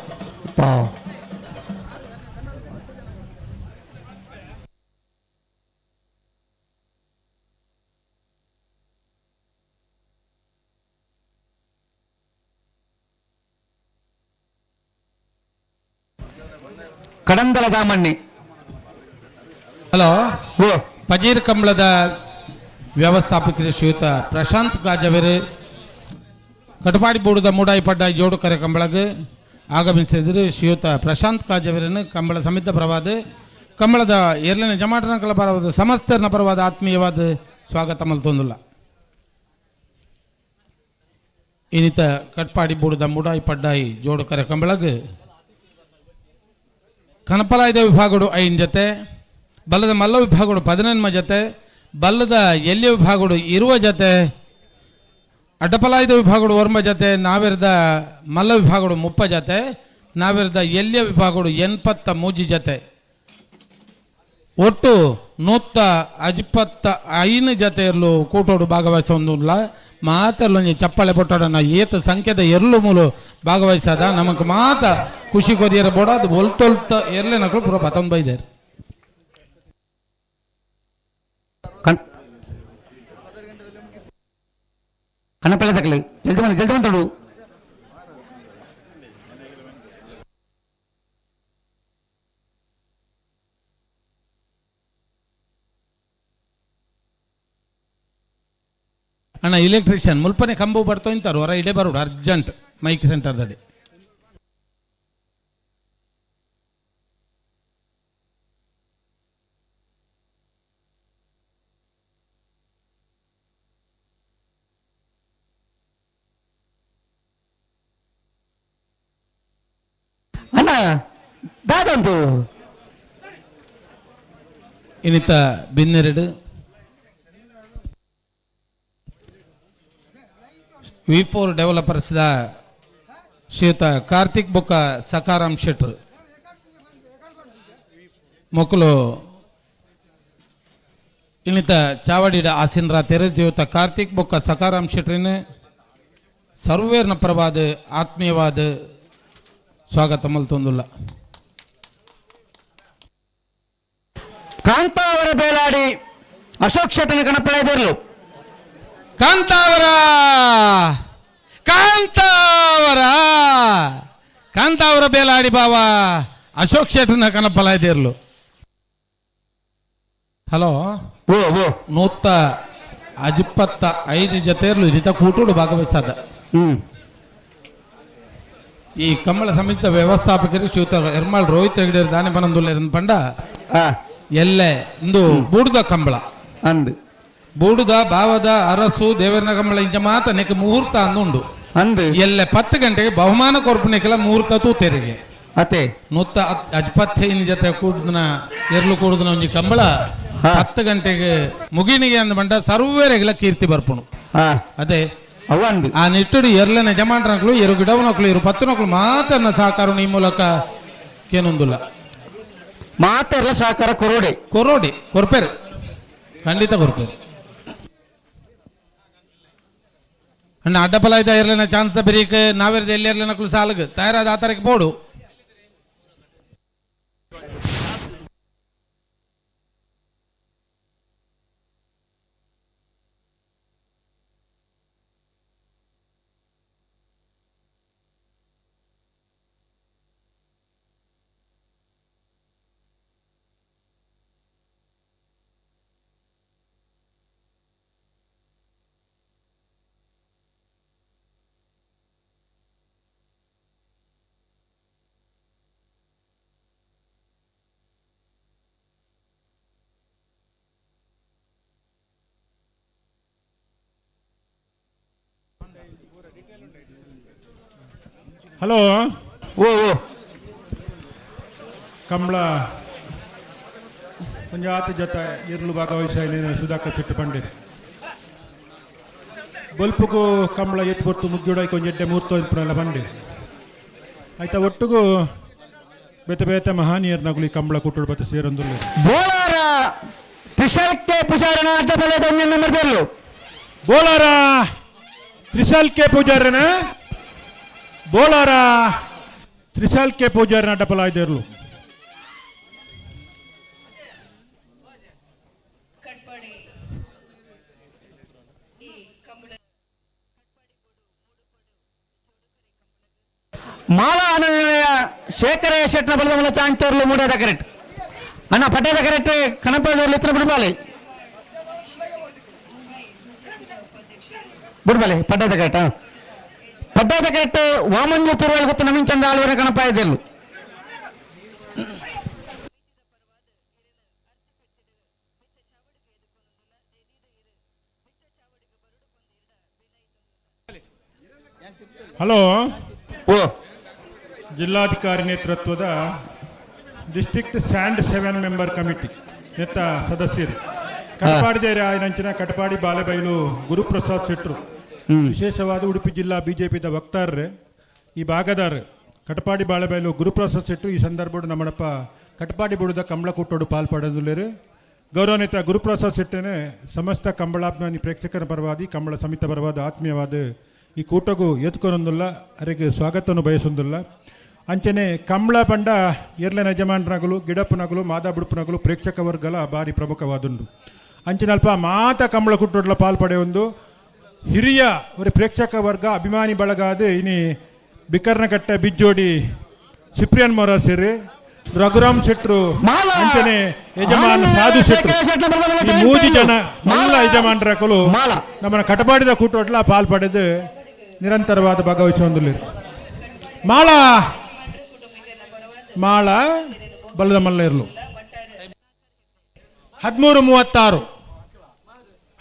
ಕಡಂದಲ ದಾಮಣ್ಣಿ. ಹಲೋ ಓ ಪಜೀರ್ ಕಂಬಳದ ವ್ಯವಸ್ಥಾಪಕರು ಶ್ರೀಯುತ ಪ್ರಶಾಂತ್ ಗಾಜವೇರು ಕಟಪಾಡಿ ಬೂಡದ ಮೂಡಾಯಿ ಪಡ್ಡಾಯಿ ಜೋಡು ಕರೆ ಕಂಬಳಗೆ ಆಗಮಿಸಿದರು. ಶ್ರೀಯುತ ಪ್ರಶಾಂತ್ ಕಾಜವೇರನ್ನು ಕಂಬಳ ಸಮಿತ ಪರವಾದ ಕಂಬಳದ ಎರಡನೇ ಜಮಾಟನ ಪರವಾದ ಸಮಸ್ತರನ ಪರವಾದ ಆತ್ಮೀಯವಾದ ಸ್ವಾಗತ ಮಲ್ತೊಂದುಲ್ಲ. ಇನ್ನಿತ ಕಟ್ಪಾಡಿ ಬೂಡದ ಮೂಡಾಯಿ ಪಡ್ಡಾಯಿ ಜೋಡು ಕರೆ ಕಂಬಳಗೆ ಕನಪಲಾಯ್ದ ವಿಭಾಗಡು 5 ಜೊತೆ, ಬಲ್ಲದ ಮಲ್ಲ ವಿಭಾಗಡು 18 ಜೊತೆ, ಬಲ್ಲದ ಎಲ್ಲಿ ವಿಭಾಗಡು 20 ಜೊತೆ, ಅಡ್ಡಪಲಾಯ್ದ ವಿಭಾಗಡು 9 ಜೊತೆ, ನಾವಿರದ ಮಲ್ಲ ವಿಭಾಗಡು 30 ಜೊತೆ, ನಾವಿರದ ಎಲ್ಲಿಯ ವಿಭಾಗಡು 83 ಜೊತೆ, ಒಟ್ಟು 125 ಜೊತೆ ಇರಲು ಕೂಟೋಡು ಭಾಗವಹಿಸೊಂದುಲ್ಲ. ಮಾತೆಲ್ಲೊಂಜಿ ಚಪ್ಪಾಳೆ ಪೊಟ್ಟಾಡನ ಏತ ಸಂಖ್ಯೆದ ಎರ್ಲು ಮೂಲು ಭಾಗವಹಿಸದ ನಮಕ್ ಮಾತ ಖುಷಿ ಕೊರಿಯರ ಬೋಡ ಅದು ಒಲ್ತೊಲ್ತ ಎರ್ಲೆನಕ್ಳು ಪೂರ ಪತೊಂದು ಬೈದಾರೆ. ಕಣ್ಣಪಳ್ಳಿ ತಕಲಿ ಜಲ್ದಿ ಬಂದು ಜಲ್ದಿ ಬಂತಡು. ಅಣ್ಣ ಎಲೆಕ್ಟ್ರಿಷಿಯನ್ ಮುಲ್ಪನೆ ಕಂಬು ಬರ್ತೋ ಇಂತಾರು ಹೊರ ಇಡೇ ಬರೋಡು urgent mic centre ದಡಿ. ಅಣ್ಣ ದಾದಂತು ಇನ್ನಿತ ಬಿನ್ನೆರಡು V4 developers the ಶ್ರೀಯುತ ಕಾರ್ತಿಕ್ ಬೊಕ್ಕ ಸಕಾರಾಮ್ ಶೆಟ್ರು ಮೊಕ್ಕಲು ಇನ್ನಿತ ಚಾವಡಿಡ ಆಸಿನ್ರ ತೆರೆದ್ಯೂತ ಕಾರ್ತಿಕ್ ಬೊಕ್ಕ ಸಕಾರಾಮ್ ಶೆಟ್ರಿನ ಸರ್ವೇರ್ನ ಪ್ರವಾದ ಆತ್ಮೀಯವಾದ ಸ್ವಾಗತ ಮಲ್ತೊಂದುಲ್ಲ. ಕಾಂತಾವರ ಬೇಲಾಡಿ ಅಶೋಕ್ ಶೆಟ್ಟನ ಕಣಪಳೆದಿರಲು. ಕಾಂತಾವರ ಕಾಂತಾವರ ಕಾಂತಾವರ ಬೇಲಾಡಿ ಬಾವ ಅಶೋಕ್ ಶೆಟ್ಟನ ಕಣಪಲಾಯ್ದಿರ್ಲು. ಹಲೋ ಓ ಓ 125 ಜೊತೆರ್ಲು ಇರಿತ ಕೂಟುಡು ಭಾಗವಹಿಸಾದ. ಈ ಕಂಬಳ ಸಮಿತಿಯ ವ್ಯವಸ್ಥಾಪಕರು ಶ್ರೀಯುತ ಎರ್ಮಾಳ್ ರೋಹಿತ್ ಹೆಗಡೆ ದಾನೆ ಬನಂದುಲ್ಲ ಪಂಡ ಎಲ್ಲೆ ಇಂದು ಬೂಡುದ ಕಂಬಳ ಅಂದು ಬೂಡುದ ಭಾವದ ಅರಸು ದೇವರನ ಕಂಬಳ ಇಂಚ ಮಾತ ನೆಕ್ ಮುಹೂರ್ತ ಅಂದುಂಡು ಅಂದು ಎಲ್ಲೆ 10 ಗಂಟೆಗೆ ಬಹುಮಾನ ಕೊರ್ಪುನೆಕೆಲ್ಲ ಮುಹೂರ್ತ ತೂತೆರಿಗೆ ಅತೆ 125 ಜೊತೆ ಕೂಡುದನ ಎರ್ಲು ಕೂಡುದನ ಒಂಜಿ ಕಂಬಳ 10 ಗಂಟೆಗೆ ಮುಗಿನಿಗೆ ಅಂದ ಬಂಡ ಸರ್ವೇರೆಗೆಲ್ಲ ಕೀರ್ತಿ ಬರ್ಪುಣು. ಅದೇ ಆ ನಿಟ್ಟುಡು ಎರ್ಲನೆ ಜಮಾಂಡ್ರನಕ್ಲು ಎರು ಗಿಡವನಕ್ಲು ಇರು ಪತ್ತನಕ್ಲು ಮಾತನ್ನ ಸಹಕಾರ ಈ ಮೂಲಕ ಕೇನೊಂದುಲ್ಲ. ಮಾತೆಲ್ಲ ಸಹಕಾರ ಕೊರೋಡಿ ಕೊರೋಡಿ ಕೊರ್ಪೇರು ಖಂಡಿತ ಕೊರ್ಪೇರು. ಅಣ್ಣ ಅಡ್ಡಪಲ ಇದ್ದ ಎರ್ಲನ ಚಾನ್ಸ್ ಬೆರೀಕ್ ನಾವೇರ್ದ ಎಲ್ಲಿ ಎರ್ಲನಕ್ಲು ಸಾಲಗ್ ತಯಾರಾದ ಆ ತರಕ್ಕೆ ಬೋಡು. ಹಲೋ ಓ ಓ ಕಂಬಳ ಪಂಜಾತ ಜೊತೆ ಇರ್ಲು ಭಾಗವಹಿಸ ಸುಧಾಕರ್ ಶೆಟ್ಟಿ ಪಂಡಿತ್ ಬೊಲ್ಪುಗು ಕಂಬಳ ಎತ್ತು ಪೊರ್ತು ಮುಗ್ಗಿಡೋಯ್ಕೆ ಕೊಂಜೆಡ್ಡೆ ಮುಹೂರ್ತ ಇನ್ಪುನಲ್ಲ ಪಂಡಿ ಆಯ್ತಾ ಒಟ್ಟುಗು ಬೇತೆ ಬೇತೆ ಮಹಾನೀಯರ್ನಗುಲಿ ಕಂಬಳ ಕುಟ್ಟುಡು ಬತ್ತೆ ಸೇರೊಂದುಲ್ಲ. ಬೋಲಾರ ತ್ರಿಶಲ್ ಕೆ ಪೂಜಾರನ ಅಡ್ಡಬಲದ ನಂಬರ್ದಲ್ಲೂ. ಬೋಲಾರ ತ್ರಿಶಲ್ ಕೆ ಪೂಜಾರನ ಬೋಲಾರ ತ್ರಿಶಾಲ್ ಕೆ ಪೂಜಾರನ ಅಡ್ಡಪಲ ಇದ್ದಿರ್ಲು. ಮಾಲಾ ಅನನಿಲಯ ಶೇಖರ ಶೆಟ್ಟನ ಬಲದ ಮೂಲ ಚಾಂತರ್ಲು ಮೂಡದ ಕರೆಕ್ಟ್ ಅಣ್ಣ ಪಟ್ಟದ ಕರೆಕ್ಟ್ ಕಣಪದರ್ಲು ಇತ್ರ ಬಿಡ್ಬಾಲಿ ಬಿಡ್ಬಾಲಿ ಪಟ್ಟದ ಕರೆಕ್ಟ್ ಪಟ್ಟದ ಕರೆಕ್ಟ್ ವಾಮಂಜು ತುರುವಲ್ ಗೊತ್ತು ನವೀನ್ ಚಂದ್ರ ಆಳ್ವರ ಕಣಪ ಇದ್ದಿರ್ಲು. ಹಲೋ ಓ ಜಿಲ್ಲಾಧಿಕಾರಿ ನೇತೃತ್ವದ district sand 7 member committee ನೆತ್ತ ಸದಸ್ಯರು ಕಟಪಾಡಿದೇರಿ ಆಯನಂಚಿನ ಕಟಪಾಡಿ ಬಾಲೆಬೈಲು ಗುರುಪ್ರಸಾದ್ ಶೆಟ್ಟರು ವಿಶೇಷವಾದ ಉಡುಪಿ ಜಿಲ್ಲಾ ಬಿಜೆಪಿದ ವಕ್ತಾರರು ಈ ಭಾಗದಾರರು ಕಟಪಾಡಿ ಬಾಳೆಬೈಲು ಗುರುಪ್ರಸಾದ್ ಶೆಟ್ಟರು ಈ ಸಂದರ್ಭ ನಮ್ಮಡಪ್ಪ ಕಟಪಾಡಿ ಬುಡದ ಕಂಬಳಕೂಟೋಡು ಪಾಲ್ಪಡೆದುಳ್ಳರು. ಗೌರವಾನ್ವಿತ ಗುರುಪ್ರಸಾದ್ ಶೆಟ್ಟನೆ ಸಮಸ್ತ ಕಂಬಳಾಭಿಮಾನಿ ಪ್ರೇಕ್ಷಕರ ಪರವಾಗಿ ಕಂಬಳ ಸಮಿತಿ ಪರವಾದ ಆತ್ಮೀಯವಾದ ಈ ಕೂಟಗೂ ಎತ್ಕೊನೊಂದುಲ್ಲ ಅರೆಗೆ ಸ್ವಾಗತವನ್ನು ಬಯಸೊಂದುಲ್ಲ. ಅಂಚನೆ ಕಂಬಳ ಪಂಡ ಎರ್ಲೆನ ಯಜಮಾನ್ರನಗಲು ಗಿಡಪ್ಪನಗಲು ಮಾದಾ ಬುಡುಪನಗಲು ಪ್ರೇಕ್ಷಕ ವರ್ಗಲ ಭಾರಿ ಪ್ರಮುಖವಾದುಂಡು. ಅಂಚಿನಲ್ಪ ಮಾತ ಕಂಬಳ ಕುಟ್ಟೊಡ್ಲ ಪಾಲ್ಪಡೆಯೊಂದು ಹಿರಿಯ ಒಂದು ಪ್ರೇಕ್ಷಕ ವರ್ಗ ಅಭಿಮಾನಿ ಬಳಗಾದ ಇನಿ ಬಿಕರ್ನಕಟ್ಟೆ ಬಿಜ್ಜೋಡಿ ಸಿಪ್ರಿಯನ್ ಮೊರಾಸಿರಿ Raghuram ಶೆಟ್ರು ಅಂಚನೆ ಯಜಮಾನ್ ಸಾಧು ಶೆಟ್ರು ಈ ಮೂಜಿ ಜನ ಮಲ್ಲ ಯಜಮಾನರಕಲು ನಮ್ಮನ್ನ ಕಟಪಾಡಿದ ಕೂಟೋಟ್ಲ ಪಾಲ್ ಪಡೆದು ನಿರಂತರವಾದ ಭಾಗವಹಿಸುವಂದುಲ್ಲೇರು. ಮಾಳ ಮಾಳ ಬಲ್ಲದ ಮಲ್ಲ ಇರಲು 13:36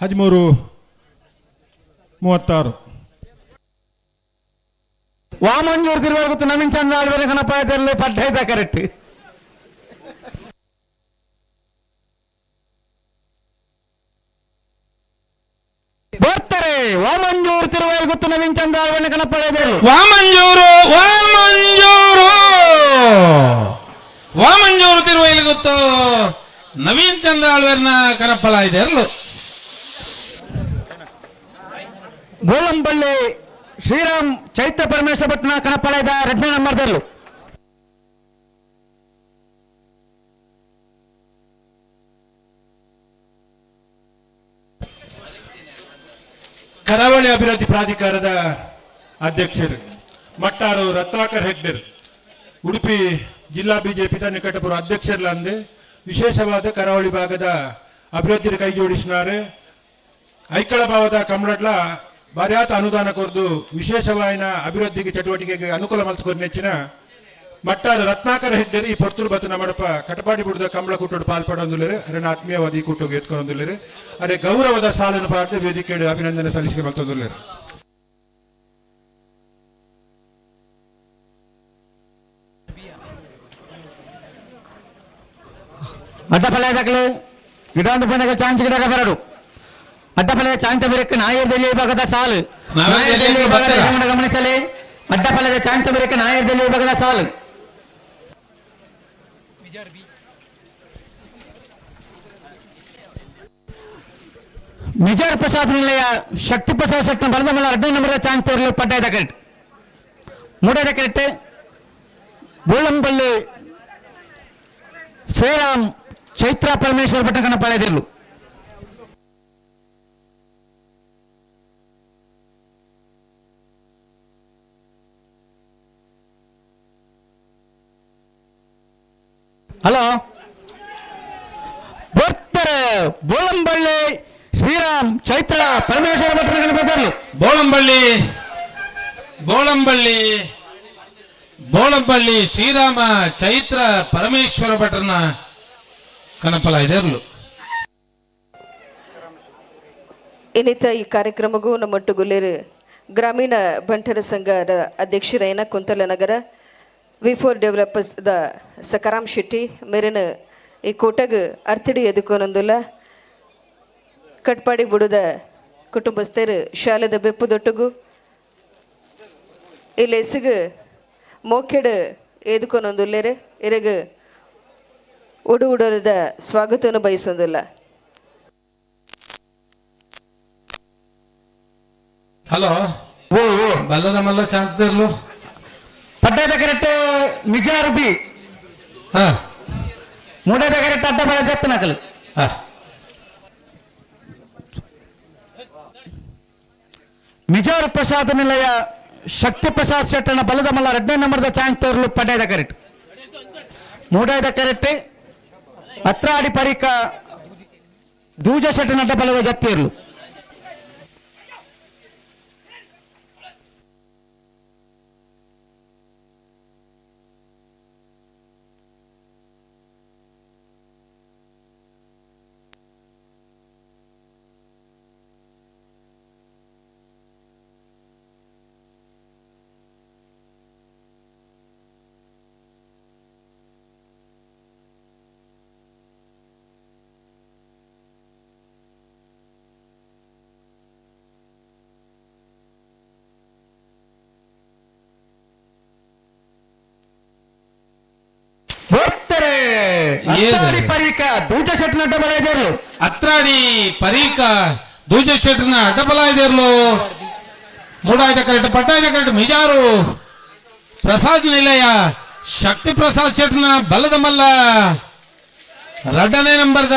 13:36. ವಾಮಂಜೂರು ತಿರುವಾಗುತ್ತ ನವೀನ್ ಚಂದ್ರ ಆಳ್ವೇರ ಗಣಪಾಯದಲ್ಲಿ ಪಡ್ಡೈತ ಕರೆಕ್ಟ್. ಬರ್ತಾರೆ ವಾಮಂಜೂರು ತಿರುವಾಗುತ್ತ ನವೀನ್ ಚಂದ್ರ ಆಳ್ವೇರ ಗಣಪಾಯದರು. ವಾಮಂಜೂರು ವಾಮಂಜೂರು ವಾಮಂಜೂರು ತಿರುವೈಲುಗುತ್ತು ನವೀನ್ ಚಂದ್ರ ಆಳ್ವೇರ್ನ ಕನಪಲ ಇದೆ ಅಲ್ಲೂ. ಬೋಳಂಬಳ್ಳಿ ಶ್ರೀರಾಮ್ ಚೈತ್ರ ಪರಮೇಶ್ವರ ಭಟ್ನ ಕಣಪಳದ ಎರಡನೇ ನಂಬರ್ದಲ್ಲೂ. ಕರಾವಳಿ ಅಭಿವೃದ್ಧಿ ಪ್ರಾಧಿಕಾರದ ಅಧ್ಯಕ್ಷರು ಮಟ್ಟಾರು ರತ್ನಾಕರ್ ಹೆಗ್ಡೆರ್, ಉಡುಪಿ ಜಿಲ್ಲಾ ಬಿಜೆಪಿ ನಿಕಟಪುರ ಅಧ್ಯಕ್ಷರ್ಲಂದು ವಿಶೇಷವಾದ ಕರಾವಳಿ ಭಾಗದ ಅಭಿವೃದ್ಧಿ ಕೈ ಜೋಡಿಸಿನಾರು. ಐಕಳ ಭಾವದ ಕಮಲಡ್ಲ ಬಾರ್ಯಾತ ಅನುದಾನ ಕೊರ್ದು ವಿಶೇಷವಾಯಿನ ಅಭಿವೃದ್ಧಿಗೆ ಚಟುವಟಿಕೆಗೆ ಅನುಕೂಲ ಮಲ್ತುಕೊರ್ ನೆಚ್ಚಿನ ಮಟ್ಟಾರು ರತ್ನಾಕರ್ ಹೆಗ್ಡೆರ್ ಈ ಪೊರ್ತುರು ಬತ್ತನ ಮಡಪ ಕಟಪಾಡಿ ಬುಡದ ಕಮಲ ಕೂಟೋಡು ಪಾಲ್ಪಡೊಂದುಲ್ಲೇರು. ಅರೆ ಆತ್ಮೀಯವಾದ ಈ ಕೂಟೋಗೆ ಎತ್ಕೊಂಡೊಂದುಲ್ಲೇರು. ಅರೆ ಗೌರವದ ಸಾಲನ್ನು ಪಾಡ್ದು ವೇದಿಕೆ ಅಭಿನಂದನೆ ಸಲ್ಲಿಸಿಕೆ ಮಲ್ತೊಂದುಲ್ಲೇರು. ಅಡ್ಡಪಲ್ಯದಾಗಲೇ ಗಿಡ ಒಂದು ಬಂದಾಗ ಚಾಂಚ್ ಗಿಡಗ ಬರಡು ಅಡ್ಡಪಲ್ಯ ಚಾಂಚ ಬಿರಕ್ಕೆ ನಾಯರ್ದಲ್ಲಿ ವಿಭಾಗದ ಸಾಲು ಗಮನಿಸಲಿ. ಅಡ್ಡಪಲ್ಯದ ಚಾಂಚ ಬಿರಕ್ಕೆ ನಾಯರ್ದಲ್ಲಿ ವಿಭಾಗದ ಸಾಲು. ಮಿಜಾರ್ ಪ್ರಸಾದ್ ನಿಲಯ ಶಕ್ತಿ ಪ್ರಸಾದ್ ಶೆಟ್ಟ ಬಲದ ಮೇಲೆ 2 ನಂಬರ್ ಚಾಂಚ್ ತೋರಲು ಪಡ್ಡಾಯದ ಕರೆಕ್ಟ್. ಮೂಡದ ಕರೆಕ್ಟ್ ಬೋಳಂಬಳ್ಳಿ ಶ್ರೀರಾಮ್ ಚೈತ್ರ ಪರಮೇಶ್ವರ ಭಟ್ಟ ಕಣಪಾಳ್ಯದಿರಲು. ಹಲೋ ಬರ್ತಾರೆ ಬೋಳಂಬಳ್ಳಿ ಶ್ರೀರಾಮ್ ಚೈತ್ರ ಪರಮೇಶ್ವರ ಭಟ್ಟ ಗಣಪತಿಯರು. ಬೋಳಂಬಳ್ಳಿ ಬೋಳಂಬಳ್ಳಿ ಬೋಳಂಬಳ್ಳಿ ಶ್ರೀರಾಮ ಚೈತ್ರ ಪರಮೇಶ್ವರ ಭಟ್ರನ ಕನಪಲ ಇದೆರಲು. ಇನ್ನಿತ ಈ ಕಾರ್ಯಕ್ರಮಗೂ ನಮ್ಮೊಟ್ಟುಗುಲ್ಲೇರು ಗ್ರಾಮೀಣ ಬಂಟರ ಸಂಘದ ಅಧ್ಯಕ್ಷರೈನ ಕುಂತಲನಗರ V4 developers the Sakaram Shetty ಮೇರಿನ ಈ ಕೋಟಗ್ ಅರ್ತಿಡಿ ಎದುಕೊನೊಂದುಲ್ಲ ಕಟ್ಪಾಡಿ ಬುಡದ ಕುಟುಂಬಸ್ಥರು ಶಾಲೆದ ಬೆಪ್ಪು ದೊಟ್ಟುಗು ಇಲ್ಲೆಸುಗು ಮೋಕೆಡು ಎದುಕೊನೊಂದುಲ್ಲೇರು ಇರಗು ಉಡು ಉಡರದ ಸ್ವಾಗತವನ್ನು ಬಯಸೊಂದಿಲ್ಲ. ಹಲೋ ಬಲ್ಲದ ಮಲ್ಲ ಚಾನ್ಸ್ ಇರ್ಲು. ಪಡ್ಡದ ಕರೆಕ್ಟ್ ಮಿಜಾರ್ ಬಿ ಮೂಡದ ಕರೆಕ್ಟ್ ಅಡ್ಡ ಬಲ ಜತ್ತನಕಲು. ಮಿಜಾರ್ ಪ್ರಸಾದ್ ನಿಲಯ ಶಕ್ತಿ ಪ್ರಸಾದ್ ಶೆಟ್ಟನ ಬಲದ ಮಲ್ಲ 2ನೇ ನಂಬರ್ದ ಚಾನ್ಸ್ ತೋರಲು ಪಡ್ಡದ ಕರೆಕ್ಟ್. ಮೂಡದ ಕರೆಕ್ಟ್ ಅತ್ರಾಡಿ ಪರಿಕ ದೂಜ ಶೆಟ್ಟನ ಅಡ್ಡ ಬಲದ ಜತ್ತಿ ಇರಲು. ಅತ್ರಾಡಿ ಪರೀಕ ದೂಜ ಶೆಟ್ಟನ ಅಡ್ಡಬಲ ಇದೆರಲು. ಅತ್ರಾಡಿ ಪರೀಕ ದೂಜ ಶೆಟ್ಟನ ಅಡ್ಡಬಲ ಇದೆರಲು. ಮೂಡಾಯ್ದ ಕರೆಕ್ಟ್ ಪಟ್ಟಾಯ್ದ ಕರೆಕ್ಟ್ ಮಿಜಾರು ಪ್ರಸಾದ್ ನಿಲಯ ಶಕ್ತಿ ಪ್ರಸಾದ್ ಶೆಟ್ಟನ ಬಲದ ಮಲ್ಲ 2ನೇ ನಂಬರ್ದ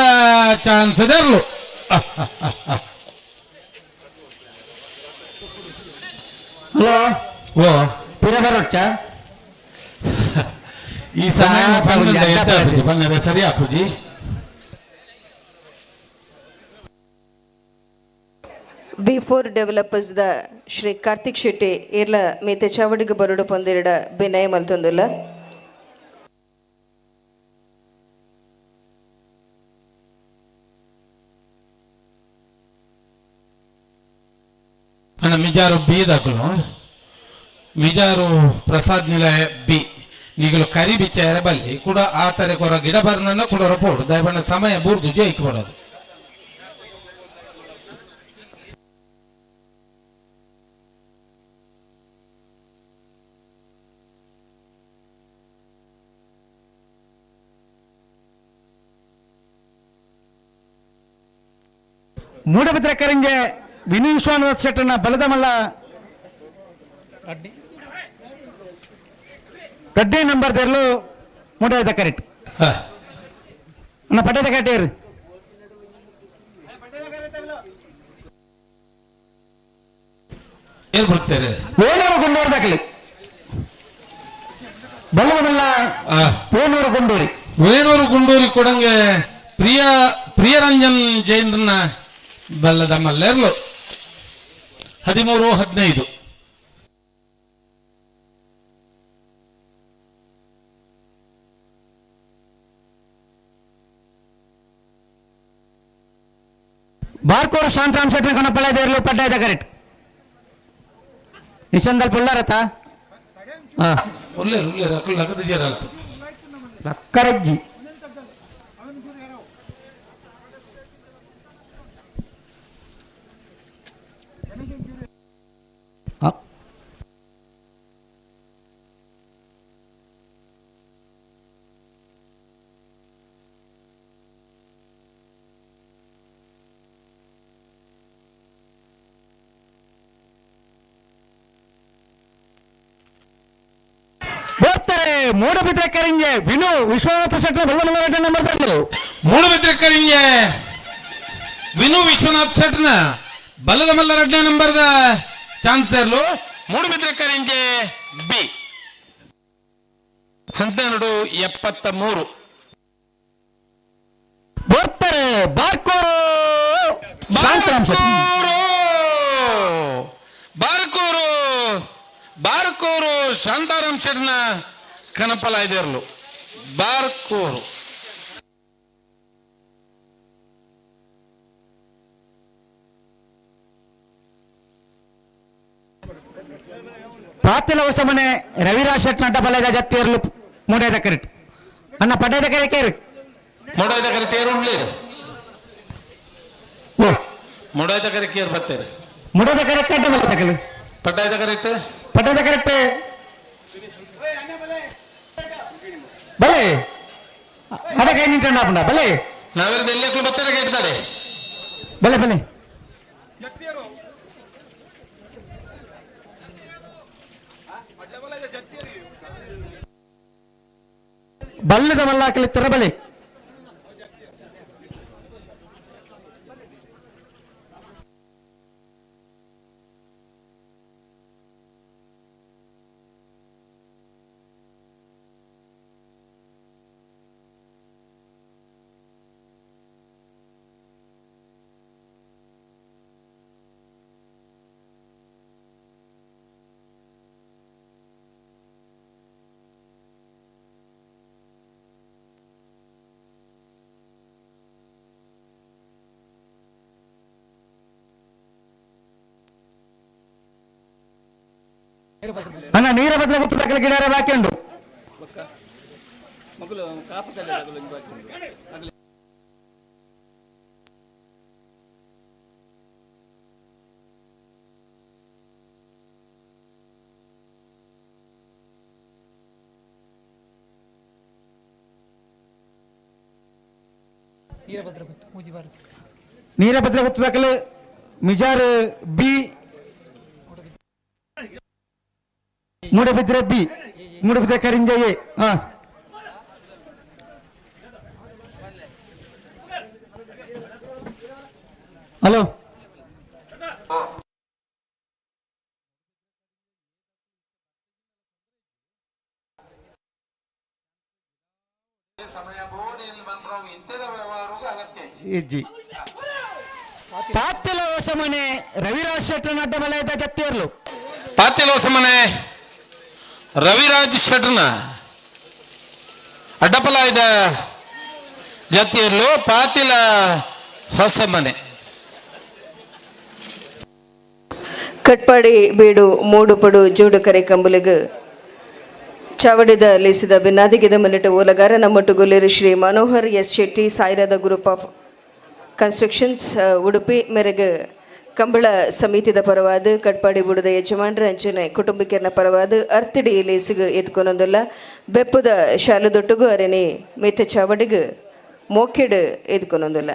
ಚಾನ್ಸ್ ಇದೆರಲು. ಹಲೋ ಓ ಪಿರ ಬರೋಚ್ಚ ಈ ಸಮಯ ಪಂಡ ಸರಿ ಆಪುಜಿ. V4 developers the Shri Karthik Shetty ಇರ್ಲ ಮೇತೆ ಚಾವಡಿಗೆ ಬರುಡು ಪೊಂದಿರಡ ಬಿನಯ ಮಲ್ತೊಂದುಲ್ಲ. ಅಣ್ಣ ಮಿಜಾರು ಬಿ ದಾಕುಲು ಮಿಜಾರು ಪ್ರಸಾದ್ ನಿಲಯ ಬಿ ನಿಗಲು ಕರಿ ಬಿಚ್ಚಾರ ಬಲ್ಲಿ ಕೂಡ ಆ ತರ ಕೊರ ಗಿಡ ಬರ್ನ ಕೂಡ ಪೋಡು ದಯಬಣ್ಣ ಸಮಯ ಬೂರ್ದು ಜೈಕ್ ಕೊಡೋದು. ಮೂಡಬಿದ್ರೆ ಕರಿಂಜೆ ವಿನು ವಿಶ್ವನಾಥ್ ಶೆಟ್ಟರ್ನ ಬಲದ ಮಲ್ಲ ರಡ್ಡಿ ನಂಬರ್ ತೆರಲು ಮೂಡಾಯ್ದ ಕರೆಕ್ಟ್ ಅಣ್ಣ ಪಟ್ಟದ ಕಟ್ಟೇರು. ಏನ್ ಬರ್ತಾರೆ ವೇಣೂರು ಗುಂಡೂರು ದಾಖಲೆ ಬಲ್ಲವನಲ್ಲ ವೇಣೂರು ಗುಂಡೂರಿ ವೇಣೂರು ಗುಂಡೂರಿ ಕೊಡಂಗೆ ಪ್ರಿಯ ಪ್ರಿಯರಂಜನ್ ಜೈನ್ರನ್ನ ಬಲ್ಲದ ಮಲ್ಲೆರ್ಲು 13-15. ಬಾರ್ಕೋರು ಶಾಂತರಾಮ್ ಶೆಟ್ಟರ್ ಕಣಪಳ್ಳ ದೇರ್ಲು ಪಡ್ಡಾಯ್ದ ಕರೆಕ್ಟ್ ನಿಶಂದಲ್ ಪುಳ್ಳಾರತ ಉಲ್ಲೇರು ಉಲ್ಲೇರು ಅಕ್ಕಲು ಲಗದ ಜೇರ ಅಲ್ತದೆ ಲಕ್ಕರಜ್ಜಿ. ಬರ್ತಾರೆ ಮೂಡಬಿದ್ರೆ ಕರಿಂಜೆ ವಿನು ವಿಶ್ವನಾಥ ಶೆಟ್ಟರ್ ಬಲ್ಲ ನಂಬರ್ ತಂದರು. ಮೂಡಬಿದ್ರೆ ಕರಿಂಜೆ ವಿನು ವಿಶ್ವನಾಥ್ ಶೆಟ್ಟರ್ನ ಬಲ್ಲದ ಮಲ್ಲ ಎರಡನೇ ನಂಬರ್ದ ಚಾನ್ಸ್ ತರಲು ಮೂಡಬಿದ್ರೆ ಕರಿಂಜೆ ಬಿ 12-73. ಬರ್ತಾರೆ ಬಾರ್ಕೋರು ಶಾಂತರಾಮ್ ಶೆಟ್ಟಿ. ಬಾರ್ಕೂರು ಬಾರ್ಕೂರು ಶಾಂತಾರಾಮ್ ಶೆಟ್ಟರ್ನ ಕನಪಲ ಇದಿರಲು ಬಾರ್ಕೂರು. ಪ್ರಾತಿಲ ಹೊಸಮನೆ ರವಿರಾಜ್ ಶೆಟ್ನ ಅಡ್ಡ ಬಲದ ಜತ್ತಿಯರ್ಲು ಮೂಡೈದ ಕರೆಕ್ಟ್ ಅಣ್ಣ ಪಡ್ಡದ ಕರೆ ಕೇರು ಮೂಡೈದ ಕರೆ ತೇರು ಉಳ್ಳೇರು ಓ ಮೂಡೈದ ಕರೆ ಕೇರ್ ಬರ್ತಾರೆ ಮೂಡೈದ ಕರೆ ಕಡ್ಡ ಬಲ ತಗಲು ಪಡ್ಡಾಯ್ದ ಕರೆಕ್ಟ್ ಪಡ್ಡದ ಕರೆಕ್ಟ್ ಬಲೆ ಅದ ಕೈ ನಿಂತಂಡ ಬಲೆ ನಾವೆಲ್ಲ ಎಲ್ಲಕ್ಕೂ ಬರ್ತಾರೆ ಕೇಳ್ತಾರೆ ಬಲೆ ಬಲೆ ಬಲ್ಲದ ಮಲ್ಲಾಕಲಿ ಬಲೆ ಅಣ್ಣ ನೀರ ಬದಲ ಗೊತ್ತು ಗಿಡಾರ ಬಾಕಿ ಉಂಟು. ನೀರಭದ್ರ ಗೊತ್ತು ಮಿಜಾರ್ ಬಿ ಮೂಡಬಿದ್ರೆ ಬಿ ಮೂಡಬಿದ್ರೆ ಕರಿಂಜೆ ಎ. ಹಾ ಹಲೋ. ಇಜ್ಜಿ ತಾತಿಲ ಹೊಸಮನೆ ರವಿರಾಜ್ ಶೆಟ್ಟರ್ ಅಡ್ಡಬಲಯದ ಜತ್ತಿಯರ್ಲು. ತಾತಿಲ ಹೊಸಮನೆ ರವಿರಾಜ್ ಶೆಟ್ಟರ್ನ ಅಡ್ಡಪಲಾಯದ ಜತ್ತಿಯರ್ಲು ಪಾತಿಲ ಹೊಸಮನೆ. ಕಟ್ಪಾಡಿ ಬೀಡು ಮೂಡುಪಡು ಜೋಡುಕರೆ ಕಂಬುಲಿಗು ಚಾವಡಿದ ಲೇಸಿದ ಬಿನ್ನಾದಿಗೆದ ಮನೆಟ ಓಲಗಾರ ನಮ್ಮಟ್ಟು ಶ್ರೀ ಮನೋಹರ್ ಎಸ್ ಶೆಟ್ಟಿ ಸಾಯಿರದ ಗ್ರೂಪ್ ಆಫ್ ಕನ್ಸ್ಟ್ರಕ್ಷನ್ಸ್ ಉಡುಪಿ ಮೇರೆಗೆ ಕಂಬಳ ಸಮಿತಿದ ಪರವಾದ ಕಟ್ಪಾಡಿ ಬುಡದ ಯಜಮಾನ್ರ ಅಂಚನೆ ಕುಟುಂಬಿಕರನ ಪರವಾದ ಅರ್ತಿಡಿ ಲೇಸಿಗೆ ಎತ್ಕೊನೊಂದಲ್ಲ ಬೆಪ್ಪುದ ಶಾಲುದೊಟ್ಟುಗು ಅರೆನೆ ಮಿತ್ತ ಚಾವಡಿಗು ಮೋಕೆಡು ಎತ್ಕೊನೊಂದಲ್ಲ.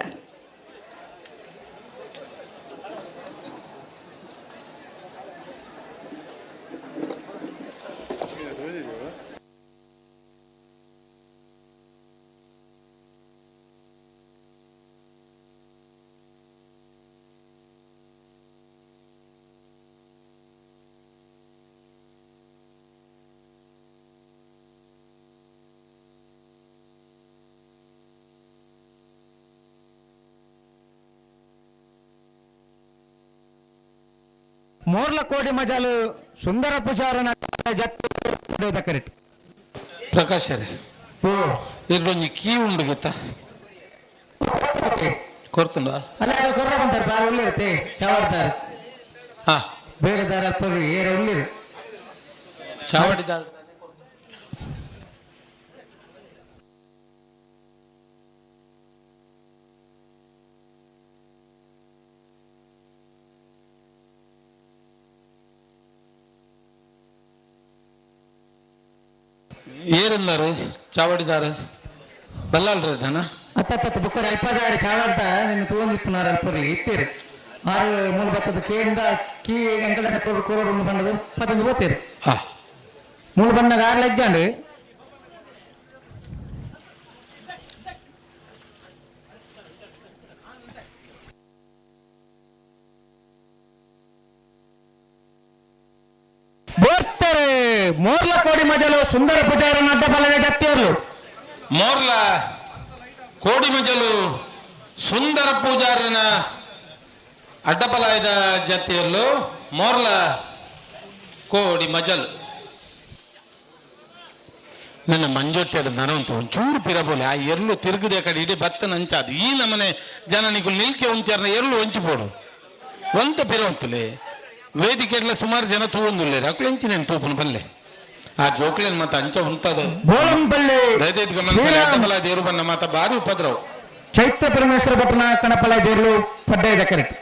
ಮೋರ್ಲ ಕೋಡಿ ಮಜಾಲು ಸುಂದರ ಪೂಜಾರನ ಕರೆಕ್ಟ್. ಪ್ರಕಾಶ್ ಇಲ್ಲೊಂಜಿ ಕೀ ಉಂಡು ಗಿತ್ತ ಕೊರ್ತುಂಡ. ಅಲ್ಲ ಕೊರ್ರ ಬಂತಾರೆ ಬಾರ ಉಳ್ಳಿರುತ್ತೆ ಚಾವಡ್ದಾರ. ಹಾ. ಬೇರೆದಾರ ಅಲ್ಪರು ಏರ ಉಳ್ಳಿರು. ಚಾವಡಿದಾರ. ಏರೆಲ್ಲಾರು ಚಾವಡಿದಾರ ಬಲ್ಲಾಲ್ರ ಜನ. ಅತ್ತ ಬುಕ್ಕರ್ ಅಲ್ಪದಾರಿ ಚಾವಡ್ದ ನಿನ್ನ ತೂವೊಂದಿಪ್ಪುನಾರ ಅಲ್ಪರಿ ಇತ್ತೀರಿ ಆರು ಮೂಲ ಬತ್ತದ ಕೇಂದ ಕೀ ಎಂಕಲ್ನ ಕೊರು ಕೊರೋಡು ಒಂದು ಬಣ್ಣದ ಪತ್ತೊಂದು ಓತೀರಿ. ಮೂಲ ಬಣ್ಣದ ಆರು ಲಜ್ಜಾಂಡು. ಬೋರ್ತಾರೆ ಮೋರ್ಲ ಕೋಡಿ ಮಜಲು ಸುಂದರ ಪೂಜಾರನ ಅಡ್ಡ ಬಲದ ಜತ್ತಿಯರ್ಲು. ಮೋರ್ಲ ಕೋಡಿ ಮಜಲು ಸುಂದರ ಪೂಜಾರನ ಅಡ್ಡಪಲಾಯದ ಜತ್ತಿಯರ್ಲು ಮೋರ್ಲ ಕೋಡಿ ಮಜಲು. ನನ್ನ ಮಂಜೊಟ್ಟೆಡ್ ನರಂತ ಒಂಚೂರು ಪಿರಬೋಲೆ ಆ ಎರ್ಲು ತಿರುಗದೆ ಕಡೆ ಇಡೀ ಬತ್ತನ ಅಂಚಾದು ಈ ನಮನೆ ಜನ ನಿಕುಲು ನಿಲ್ಕೆ ಒಂಚಾರನ ಎರ್ಲು ಒಂಚಿ ಪೋಡು ಒಂತ ಪಿರವಂತುಲೆ ವೇದಿಕೆ ಸುಮಾರು ಜನ ತೂವೊಂದುಲ್ಲೇರು ಅಕ್ಲು ಎಂಚಿನ ತೂಪುನ ಬಲ್ಲೆ ಆ ಜೋಕ್ಲೇನ್ ಮತ್ತೆ ಅಂಚ ಉಂತದ. ಬೋಳಂಪಳ್ಳಿ ದಯದೈತ್ ಗಮನಿಸಲಿ ಶ್ರೀರಾಮ್. ಅಡ್ಡಬಲ ದೇವರು ಬನ್ನ ಮಾತ ಭಾರಿ ಉಪದ್ರವ. ಚೈತ್ರ ಪರಮೇಶ್ವರ ಭಟ್ನ ಕಣಪಲ ದೇರ್ಲು ಪಡ್ಡಾಯದ ಕರೆಕ್ಟ್.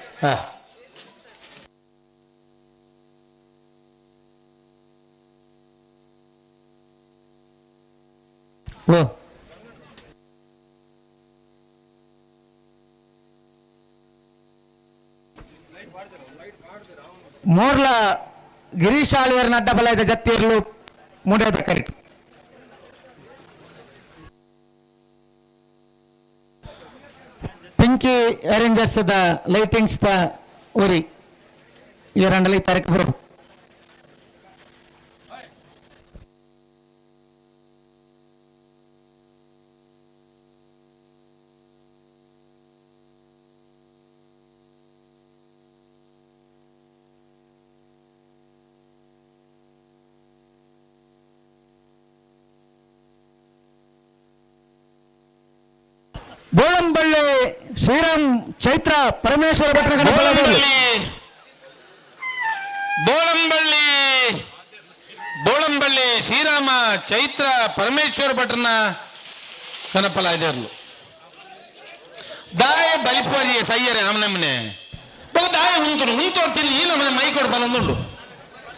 ಓ ಮೋರ್ಲ ಗಿರೀಶ್ ಆಳ್ವರ್ನ ಅಡ್ಡಬಲದ ಜತ್ತಿಯರ್ಲು ಮೂಡದ ಕರೆಕ್ಟ್. Pinky arrangers the lightings the ಊರಿ ಇವರಂಡಲಿ ತರಕ ಬರು. ಬೋಳಂಬಳ್ಳಿ ಶ್ರೀರಾಮ್ ಚೈತ್ರ ಪರಮೇಶ್ವರ ಭಟ್ರ ಗಣಪತಿ. ಬೋಳಂಬಳ್ಳಿ ಬೋಳಂಬಳ್ಳಿ ಶ್ರೀರಾಮ ಚೈತ್ರ ಪರಮೇಶ್ವರ ಭಟ್ರನ ಕನಪಲ ಇದರ್ಲು ದಾಯ ಬಲಿಪರಿ ಸಯ್ಯರೆ ನಮ್ಮನೆ ಬೊಕ ದಾಯ ಉಂಟು ಉಂಟು ಚಿಲ್ಲಿ ಈ ನಮ್ಮನೆ ಮೈ ಕೊಡು ಬಲೊಂದುಂಡು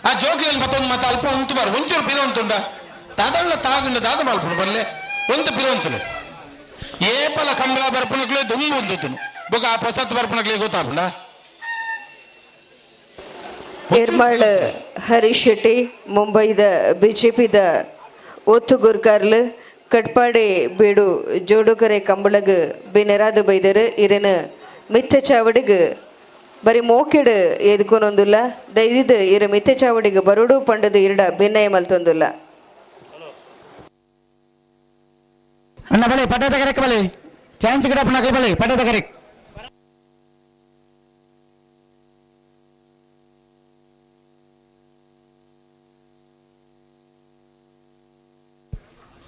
ಆ ಜೋಕಿಯಲ್ಲಿ ಮತ್ತೊಂದು ಮತ್ತೆ ಅಲ್ಪ ಉಂಟು ಬಾರು ಒಂಚೂರು ಪಿರ ಉಂಟುಂಡ ತಾದಳ್ಳ ತಾಗುಂಡ ದಾದ ಮಲ್ಪುಂಡು ಬಲ್ಲೆ ಒಂದು ಪಿರ ಉಂಟುಲೆ ಏಪಲ ಕಂಬಳ ಬರ್ಪನಕ್ಲೆ ದುಂಬು ಉಂದುತ್ತುನು ಬೊಕ ಆ ಪೊಸತ್ ಬರ್ಪನಕ್ಲೆ ಗೊತ್ತಾಪುಂಡ. ಎರ್ಮಾಳ್ ಹರೀಶ್ ಶೆಟ್ಟಿ ಮುಂಬೈದ ಬಿಜೆಪಿದ ಒತ್ತು ಗುರ್ಕಾರ್ಲು ಕಟ್ಪಾಡಿ ಬೀಡು ಜೋಡುಕರೆ ಕಂಬಳಗ್ ಬಿನೆರಾದು ಬೈದರು ಇರನ ಮಿತ್ತ ಚಾವಡಿಗ್ ಬರಿ ಮೋಕೆಡು ಎದ್ಕೊನೊಂದುಲ್ಲ ದೈದಿದ್ ಇರ ಮಿತ್ತ ಚಾವಡಿಗ್ ಬರುಡು ಪಂಡದು ಇರಡ ಭಿನ್ನಯ ಮಲ್ತೊಂದುಲ್ಲ. ಅಣ್ಣ ಬಲೆ ಪಟ್ಟದ ಕರೆಕ್ ಬಲೆ ಚಾನ್ಸ್ ಗಿಡಪ್ಪ ನಕಲ್ ಬಲೆ ಪಟ್ಟದ ಕರೆಕ್.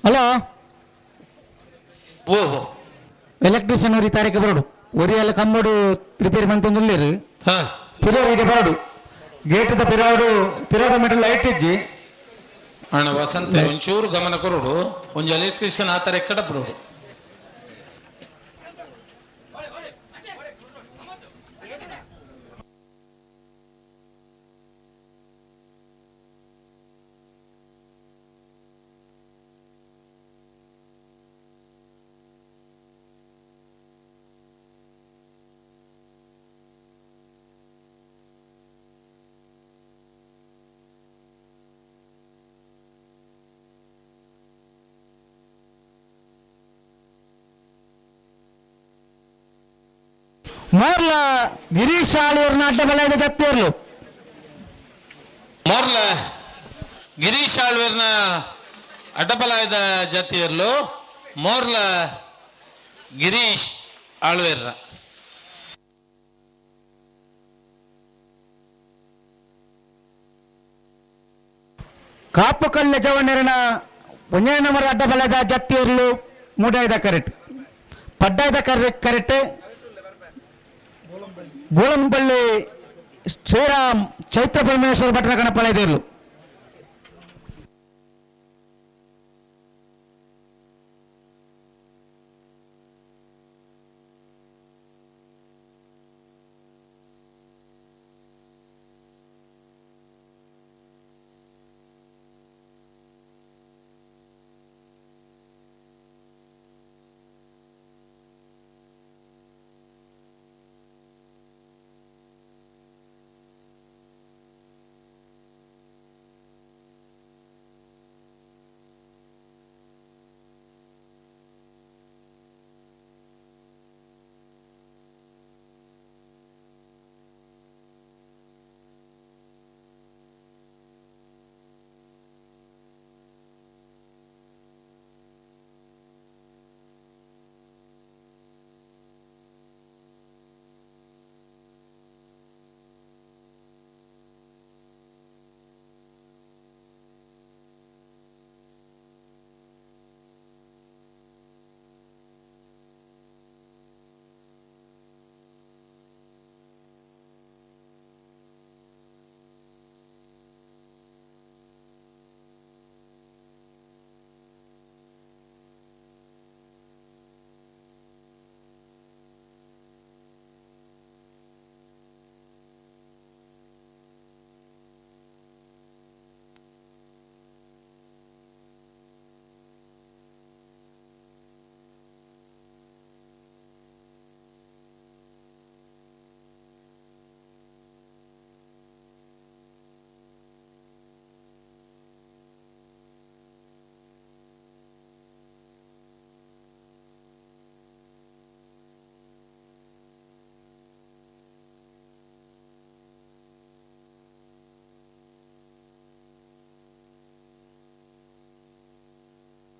ಹಲೋ ಓ ಎಲೆಕ್ಟ್ರಿಷಿಯನ್ ಅವ್ರಿ ತಾರೀಕು ಬರೋಡು ಒರಿ ಎಲ್ಲ ಕಂಬೋಡು ರಿಪೇರಿ ಮಂತೊಂದುಲ್ಲೇರು ಪಿರೋರು ಇಡೆ ಬರೋಡು ಗೇಟದ ಪಿರಾಡು ಪಿರೋದ ಮೆಟಲ್ ಲೈಟ್ ಇಜ್ಜಿ. ಅಣ್ಣ ವಸಂತ ಒಂಚೂರು ಗಮನ ಕೊರಡು ಒಂಜಿ ಎಲೆಕ್ಟ್ರಿಷಿಯನ್ ಆತರ ಎಕ್ಕಡ ಬರೋಡು. ಮೋರ್ಲ ಗಿರೀಶ್ ಆಳೂರ್ನ ಅಡ್ಡ ಬಲದ ಜತ್ತೇರ್ಲು. ಮೋರ್ಲ ಗಿರೀಶ್ ಆಳ್ವೇರ್ನ ಅಡ್ಡಬಲಾಯದ ಜಾತಿಯರ್ಲು ಮೋರ್ಲ ಗಿರೀಶ್ ಆಳ್ವೇರ್ನ. ಕಾಪು ಕಲ್ಲ ಜವನರನ ಒಂದೇ ನಂಬರ್ ಅಡ್ಡ ಬಲದ ಜತ್ತಿಯರ್ಲು ಮೂಡಾಯ್ದ ಕರೆಕ್ಟ್ ಪಡ್ಡಾಯ್ದ ಕರೆಕ್ಟ್ ಕರೆಕ್ಟ್ ಬೋಳಂಪಳ್ಳಿ ಶ್ರೀರಾಮ್ ಚೈತ್ರ ಪರಮೇಶ್ವರ ಭಟ್ರ ಗಣಪಳೈದೇರ್ಲು.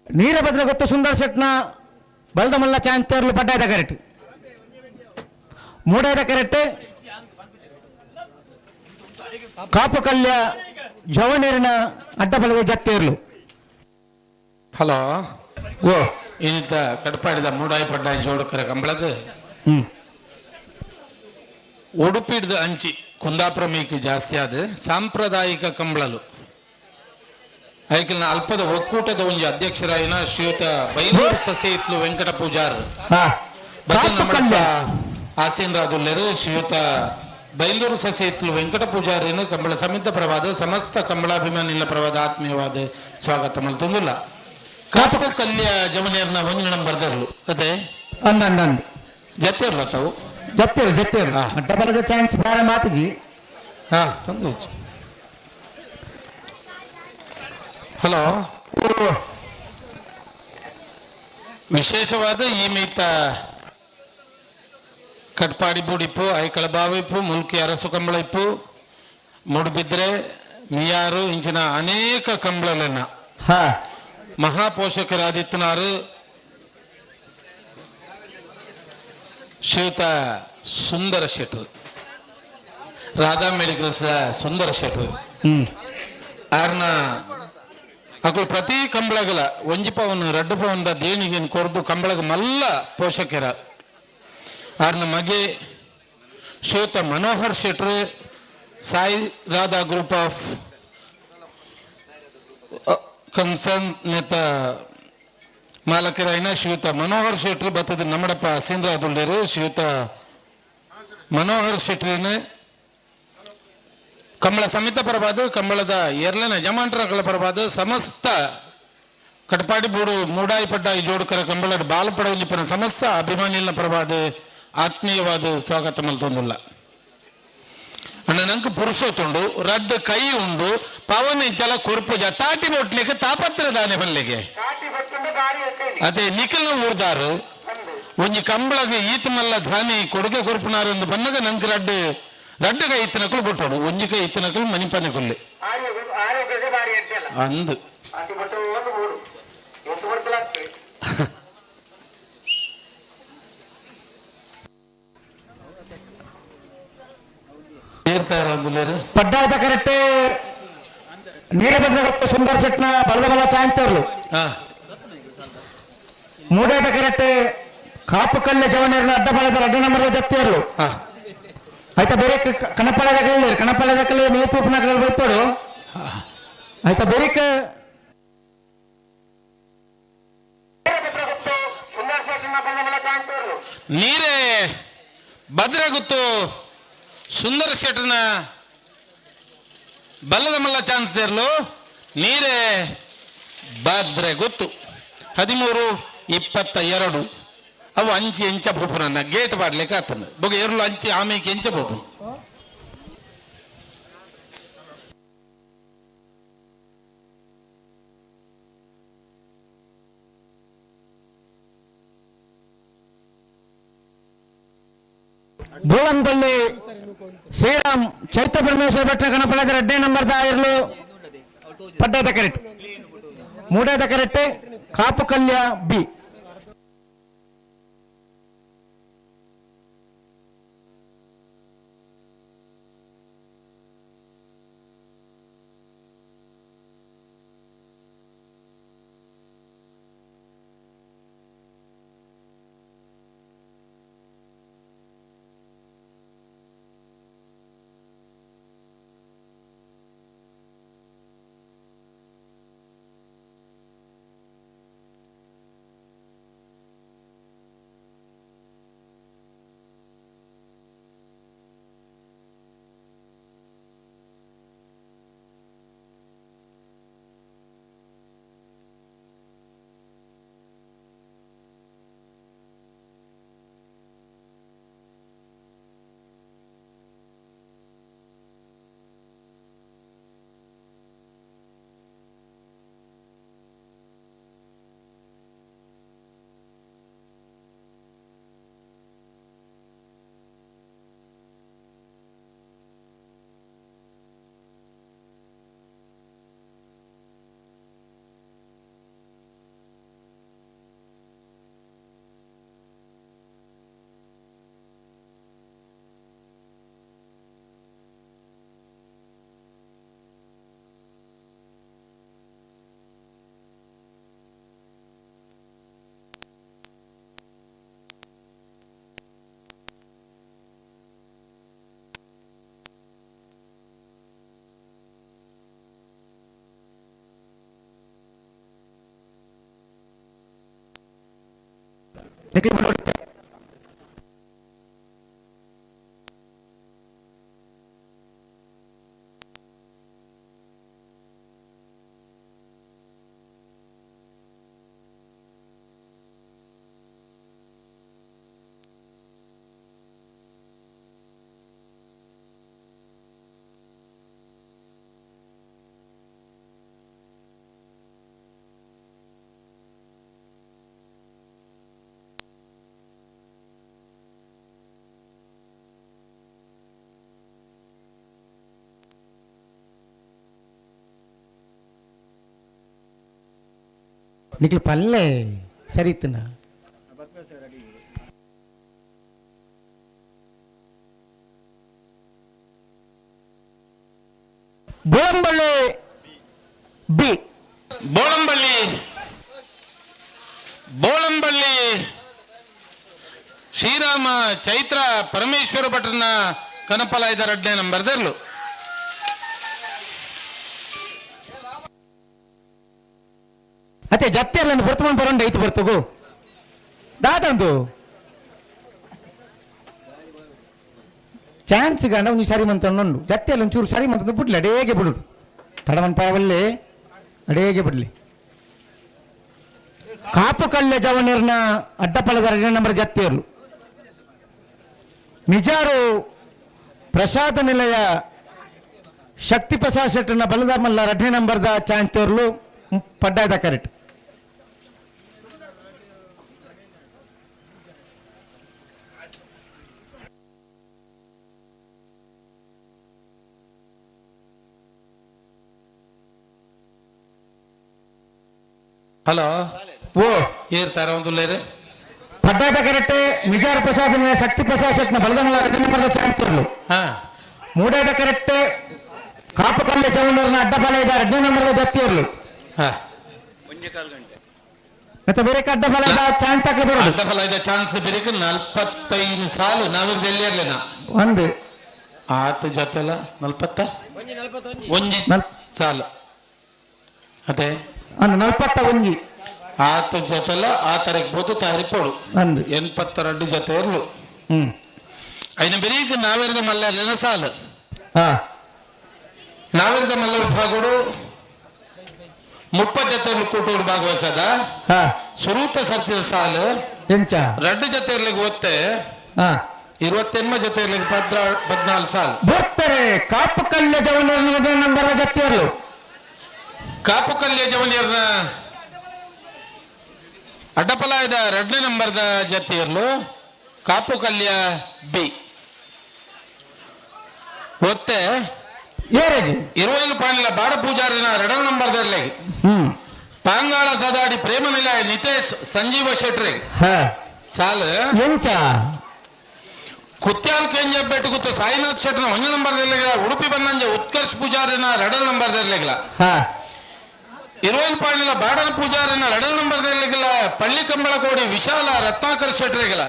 ನೀರಭದ್ರ ಗೊತ್ತು ಸುಂದರ್ ಶೆಟ್ನ ಬಲ್ದಮಲ್ಲ ಚಾಂತೇರ್ಲು ಪಡ್ಡಾಯ್ದ ಕರೆಕ್ಟ್ ಮೂಡಾಯ್ದ ಕರೆಕ್ಟ್ ಕಾಪು ಕಲ್ಯ ಜವನೀರಿನ ಅಡ್ಡಬಲದ ಜತ್ತೇರ್ಲು. ಹಲೋ ಓ ಏನಿತ್ತ ಕಡ್ಪಾಡಿದ ಮೂಡಾಯಿ ಪಡ್ಡಾಯಿ ಜೋಡಕರ ಕಂಬಳಗ್ ಉಡುಪಿಡ್ದು ಅಂಚಿ ಕುಂದಾಪುರ ಮೀಕು ಜಾಸ್ತಿ ಆದ ಸಾಂಪ್ರದಾಯಿಕ ಕಂಬಳಲು ಐಕಲ್ನ ಅಲ್ಪದ ಒಕ್ಕೂಟದ ಒಂಜಿ ಅಧ್ಯಕ್ಷರಾಯಿನ ಶ್ರೀಯುತ ಬೈಲೂರು ಸಸೇತ್ಲು ವೆಂಕಟ ಪೂಜಾರ್ ಆಸೀನ್ ರಾಜುಲ್ಲೇರು ಶ್ರೀಯುತ ಬೈಲೂರು ಸಸೇತ್ಲು ವೆಂಕಟ ಪೂಜಾರಿನ ಕಂಬಳ ಸಮಿತ ಪ್ರವಾದ ಸಮಸ್ತ ಕಂಬಳಾಭಿಮಾನಿಗಳ ಪ್ರವಾದ ಆತ್ಮೀಯವಾದ ಸ್ವಾಗತ ಮಲ್ತೊಂದುಲ್ಲ. ಕಾಪು ಕಲ್ಯ ಜಮನಿಯರ್ನ ಒಂಜಿ ನಂಬರ್ ದರ್ಲು ಅದೇ ಅಂದ ಜತ್ತೇರ್ಲ ತಾವು ಜತ್ತೇರು ಜತ್ತೇರು ಡಬಲ್ ಚಾನ್ಸ್ ಪ್ರಾರಂಭ ಆತಜಿ. ಹಾ ತಂದು. ಹಲೋ ವಿಶೇಷವಾದ ಈ ಮೀತ ಕಟ್ಪಾಡಿ ಬುಡಿಪು ಐಕಳ ಬಾವಿಪ್ಪು ಮುಲ್ಕಿ ಅರಸು ಕಂಬಳ ಇಪ್ಪು ಮೂಡುಬಿದ್ರೆ ಮಿಯಾರು ಇಂಚಿನ ಅನೇಕ ಕಂಬಳಗಳನ್ನ ಮಹಾಪೋಷಕರಾದಿತ್ತನಾರು ಶ್ವೇತ ಸುಂದರ ಶೆಟ್ರು ರಾಧಾ ಮೆಡಿಕಲ್ಸ್ ಸುಂದರ ಶೆಟ್ರು ಆರ್ನ ಅಕುಲು ಪ್ರತಿ ಕಂಬಳಗಲ ಒಂಜಿ ಪವನ್ ರಡ್ಡು ಪವನ್ದ ದೇಣಿಗೆನ್ ಕೊರ್ದು ಕಂಬಳಗ ಮಲ್ಲ ಪೋಷಕರ. ಆರ್ನ ಮಗೆ ಶ್ವೇತ ಮನೋಹರ್ ಶೆಟ್ರು Sai Radha group of concern ನೇತ ಮಾಲಕರಾಯಿನ ಶ್ರೀಯುತ ಮನೋಹರ್ ಶೆಟ್ರು ಬತ್ತದ ನಮ್ಮಡಪ್ಪ ಸೀನ್ರಾದುಳ್ಳೇರು ಶ್ರೀಯುತ ಮನೋಹರ್ ಶೆಟ್ರಿನ ಕಂಬಳ ಸಮಿತ ಪರವಾದ ಕಂಬಳದ ಎರ್ಲನ ಯಜಮಾನ್ರಗಳ ಪರವಾದ ಸಮಸ್ತ ಕಟಪಾಡಿ ಬೂಡು ಮೂಡಾಯಿ ಜೋಡುಕರ ಕಂಬಳದ ಬಾಲಪಡ ಸಮಸ್ತ ಅಭಿಮಾನಿಗಳ ಪರವಾದ ಆತ್ಮೀಯವಾದ ಸ್ವಾಗತ ಮಲ್ತೊಂದುಲ್ಲ. ಅಣ್ಣ ನಂಗೆ ಪುರುಷೋತ್ತುಂಡು ರಡ್ಡು ಕೈ ಉಂಡು ಪವನ್ ಇಂಚಲ ಕೊರ್ಪುಜ ತಾಟಿ ಬೊಟ್ಲಿಕ್ಕೆ ತಾಪತ್ರ ದಾನೆ ಬಲ್ಲಿಗೆ ಅದೇ ನಿಖಲ್ನ ಊರ್ದಾರು ಒಂಜಿ ಕಂಬಳಗ ಈತ ಮಲ್ಲ ಧಾನಿ ಕೊಡುಗೆ ಕೊರ್ಪುನಾರು ಒಂದು ಬನ್ನಗ ನಂಗೆ ರಡ್ಡು ರಡ್ಡು ಕೈ ಇತ್ತನಕಲು ಬೊಟ್ಟೋಡು ಒಂಜಿ ಕೈ ಇತ್ತನಕಲು ಮನಿಪನೆ ಕೊಲ್ಲೆ ಅಂದು. ಪಡ್ಡಾದ ಕರೆಕ್ಟ್ ನೀಲಭದ್ರ ಸುಂದರ್ ಶೆಟ್ನ ಬಲದ ಬಲ ಚಾಂತರ್ಲು ಮೂಡಾದ ಕರೆಕ್ಟ್ ಕಾಪು ಕಲ್ಲೆ ಜವನೇರ್ನ ಅಡ್ಡ ಬಲದ ಅಡ್ಡ ನಂಬರ್ ಜಪ್ತಿಯರ್ಲು. ಆಯ್ತಾ ಬೇರೆ ಕಣಪಳ್ಳ ದಾಖಲೆ ಕಣಪಳ್ಳ ದಾಖಲೆ ನೀರು ನಗರ ಬೈಪಡು ಆಯ್ತಾ ಬೇರೆ ನೀರೇ ಭದ್ರಗುತ್ತು ಸುಂದರ ಶೆಟ್ಟನ ಬಲ್ಲದ ಮಲ್ಲ ಚಾನ್ಸ್ ದೇರ್ಲು ನೀರೇ ಭದ್ರೆ ಗೊತ್ತು 13-22 ಅವು ಅಂಚಿ ಎಂಚ ಪೋಪುನ ಗೇಟ್ ಪಾಡ್ಲಿಕ್ಕೆ ಆತನ ಬೊಗ ಎರ್ಲು ಅಂಚಿ ಆಮೇಕೆ ಎಂಚ ಪೋಪುನು. ಬೋಳಂಪಲ್ಲಿ ಶ್ರೀರಾಮ್ ಚೈತ್ರ ಪರಮೇಶ್ವರ ಭಟ್ರ ಗಣಪಳದ ಎರಡನೇ ನಂಬರ್ ಇರಲು ಪಡ್ಡದ ಕರೆಕ್ಟ್ ಮೂಡದ ಕರೆಕ್ಟ್ ಕಾಪು ಕಲ್ಯ ಬಿ. ನಿಖಿಲ್ ಪಲ್ಲೆ ಸರಿ ಇತ್ತನ. ಬೋಳಂಬಳ್ಳಿ ಬಿ. ಬೋಳಂಬಳ್ಳಿ, ಬೋಳಂಬಳ್ಳಿ ಶ್ರೀರಾಮ ಚೈತ್ರ ಪರಮೇಶ್ವರ ಭಟ್ರನ ಕನಪಲಾಯ್ದ ರಡ್ಡನೇ ನಂಬರ್ ದರ್ಲು. ಅತ್ತೆ ಜತ್ತೆಲ್ಲ ಬರ್ತಮಾನ್ ಬರಂಡ ಐತು ಬರ್ತಗು ದಾದಂದು ಚಾನ್ಸ್ ಗಂಡ ಒಂಜಿ ಸರಿ ಮಂತ ಉಂಡು ಜತ್ತೆಲ್ಲ ಒಂಚೂರು ಸರಿ ಮಂತಂದು ಬಿಡ್ಲಿ, ಅಡೇಗೆ ಬಿಡು, ತಡಮನ್ ಪರವಲ್ಲೆ ಅಡೇಗೆ ಬಿಡ್ಲಿ. ಕಾಪು ಕಲ್ಲೆ ಜವನಿರ್ನ ಅಡ್ಡಪಲದ ಎರಡನೇ ನಂಬರ್ ಜತ್ತೇರ್ಲು. ನಿಜಾರು ಪ್ರಸಾದ ನಿಲಯ ಶಕ್ತಿ ಪ್ರಸಾದ್ ಶೆಟ್ಟರ್ನ ಬಲದ ಮಲ್ಲ ಎರಡನೇ ನಂಬರ್ದ ಚಾನ್ಸ್ ತೇರ್ಲು ಪಡ್ಡಾಯ್ದ ಕರೆಕ್ಟ್. ಹಲೋ. ಓ. ಏರ್ತಾರ ಒಂದು ಪಡ್ಡಾಯ್ದ ಕರೆಕ್ಟ್. ನಿಜಾರು ಪ್ರಸಾದ ನಿಲಯ ಶಕ್ತಿ ಪ್ರಸಾದ್ ಶೆಟ್ಟನ ಬಲದ ಮಲ್ಲ ಎರಡನೇ ನಂಬರ್ದ ಚಾನ್ಸ್ ತೇರ್ಲು. ಮೂಡಾಯ್ದ ಕರೆಕ್ಟ್. ಕಾಪು ಕಲ್ಲೆ ಚೌಂಡರ್ನ ಅಡ್ಡಬಲ ಇದೆ ಎರಡನೇ ನಂಬರ್ದ ಜತ್ತಿಯರ್ಲು. ಮತ್ತೆ ಬೇರೆ ಅಡ್ಡಬಲ ಚಾನ್ಸ್ ಹಾಕಿ ಬರೋದು. ಅಡ್ಡಫಲ ಇದೆ ಚಾನ್ಸ್ ಬೇರೆ 45 ಸಾಲು ನಾವಿರ್ದು ಎಲ್ಲಿ ಇರ್ಲಿನ ಒಂದು ಆತ ಜೊತೆಲ್ಲ ನಲ್ಪತ್ತ ಒಂಜಿ ಸಾಲು ಅದೇ ಒಂದು 41. ಆತ ಜೊತೆಲ್ಲ ಆ ತಾರೀಕು ಬೋದು ತಾರೀಕು ಪೋಡು. ಅಂದು 82 ಜೊತೆ ಇರ್ಲು. ಐನ ಬೆರೀಕ್ ನಾವಿರದ ಮಲ್ಲ ಸಾಲು. ನಾವಿರದ ಮಲ್ಲ ವಿಭಾಗಡು 30 ಜೊತೆ ಕೂಟೋಡು ಭಾಗವಹಿಸದ ಸುರೂಪ ಸರ್ತಿದ ಸಾಲು. ಎಂಚ ರಡ್ಡು ಜೊತೆ ಇರ್ಲಿಕ್ಕೆ ಒತ್ತೆ 28 ಜೊತೆ ಇರ್ಲಿಕ್ಕೆ 14 ಸಾಲು. ಬರ್ತಾರೆ ಕಾಪು ಕಲ್ಯ ಜವನರ ನಂಬರ್ ಜತ್ತಿಯರ್ಲು. ಕಾಪು ಕಲ್ಯ ಜವನಿಯರ್ನ ಅಡ್ಡಪಲಾಯದ ಎರಡನೇ ನಂಬರ್ದ ಜತ್ತಿಯರ್ಲು ಕಾಪು ಕಲ್ಯ ಬಿ ಒತ್ತೆ ಏರೆಗೆ ಇರುವೈಲು ಪಾಣಿಲ ಬಾಡ ಪೂಜಾರಿನ ಎರಡನೇ ನಂಬರ್ದ ಇರ್ಲಿಗೆ. ಪಾಂಗಾಳ ಸದಾಡಿ ಪ್ರೇಮ ನಿಲಯ ನಿತೇಶ್ ಸಂಜೀವ ಶೆಟ್ರಿಗೆ ಸಾಲು. ಎಂಚ ಕುತ್ಯಾಲ್ ಕೆಂಜಬ್ಬೆಟ್ಟು ಗುತ್ತು ಸಾಯಿನಾಥ್ ಶೆಟ್ನ ಒಂಜಿ ನಂಬರ್ ಇರ್ಲಿಲ್ಲ. ಉಡುಪಿ ಬಂದಂಜೆ ಉತ್ಕರ್ಷ್ ಪೂಜಾರಿನ ಎರಡನೇ ನಂಬರ್ ಇರ್ಲಿಲ್ಲ. ಇರುವೈಲ್ ಪಾಣಿಲ ಬಾಡನ ಪೂಜಾರಿನ ಎರಡನೇ ನಂಬರ್ ಇರ್ಲಿಲ್ಲ. ಪಳ್ಳಿ ಕಂಬಳಕೋಡಿ ವಿಶಾಲ ರತ್ನಾಕರ್ ಶೆಟ್ರಿಗಿಲ್ಲ.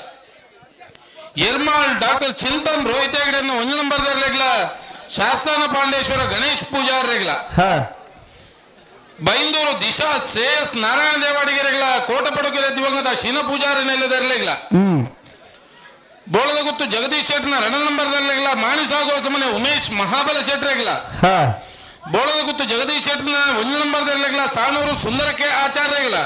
ಎರ್ಮಾಳ್ ಡಾಕ್ಟರ್ ಚಿಂತನ್ ರೋಹಿತ್ ಹೆಗಡೆನ ಒಂಜಿ ನಂಬರ್ ಇರ್ಲಿಲ್ಲ. ಶಾಸನ ಪಾಂಡೇಶ್ವರ ಗಣೇಶ್ ಪೂಜಾರಿಗಿಲ್ಲ. ಬೈಂದೂರು ದಿಶಾ ಶ್ರೇಯಸ್ ನಾರಾಯಣ ದೇವಾಡಿಗೆರೆಗಳ ಕೋಟಪಡುಗೆರೆ ದಿವಂಗತ ಶೀನ ಪೂಜಾರಿ ನೆಲೆದರ್ಲಿಲ್ಲ. ಬೋಳದಗುತ್ತು ಜಗದೀಶ್ ಶೆಟ್ನ ಎರಡನೇ ನಂಬರ್ ಇರ್ಲಿಲ್ಲ. ಮಾಣಿಸಾಗೋಸಮನೆ ಉಮೇಶ್ ಮಹಾಬಲ ಶೆಟ್ರಿಗಿಲ್ಲ. ಬೋಳದಗುತ್ತು ಜಗದೀಶ್ ಶೆಟ್ನ ಒಂದು ನಂಬರ್ ಇರ್ಲಿಲ್ಲ. ಸಾಣೂರು ಸುಂದರಕ್ಕೆ ಆಚಾರ್ಯಗಿಲ್ಲ.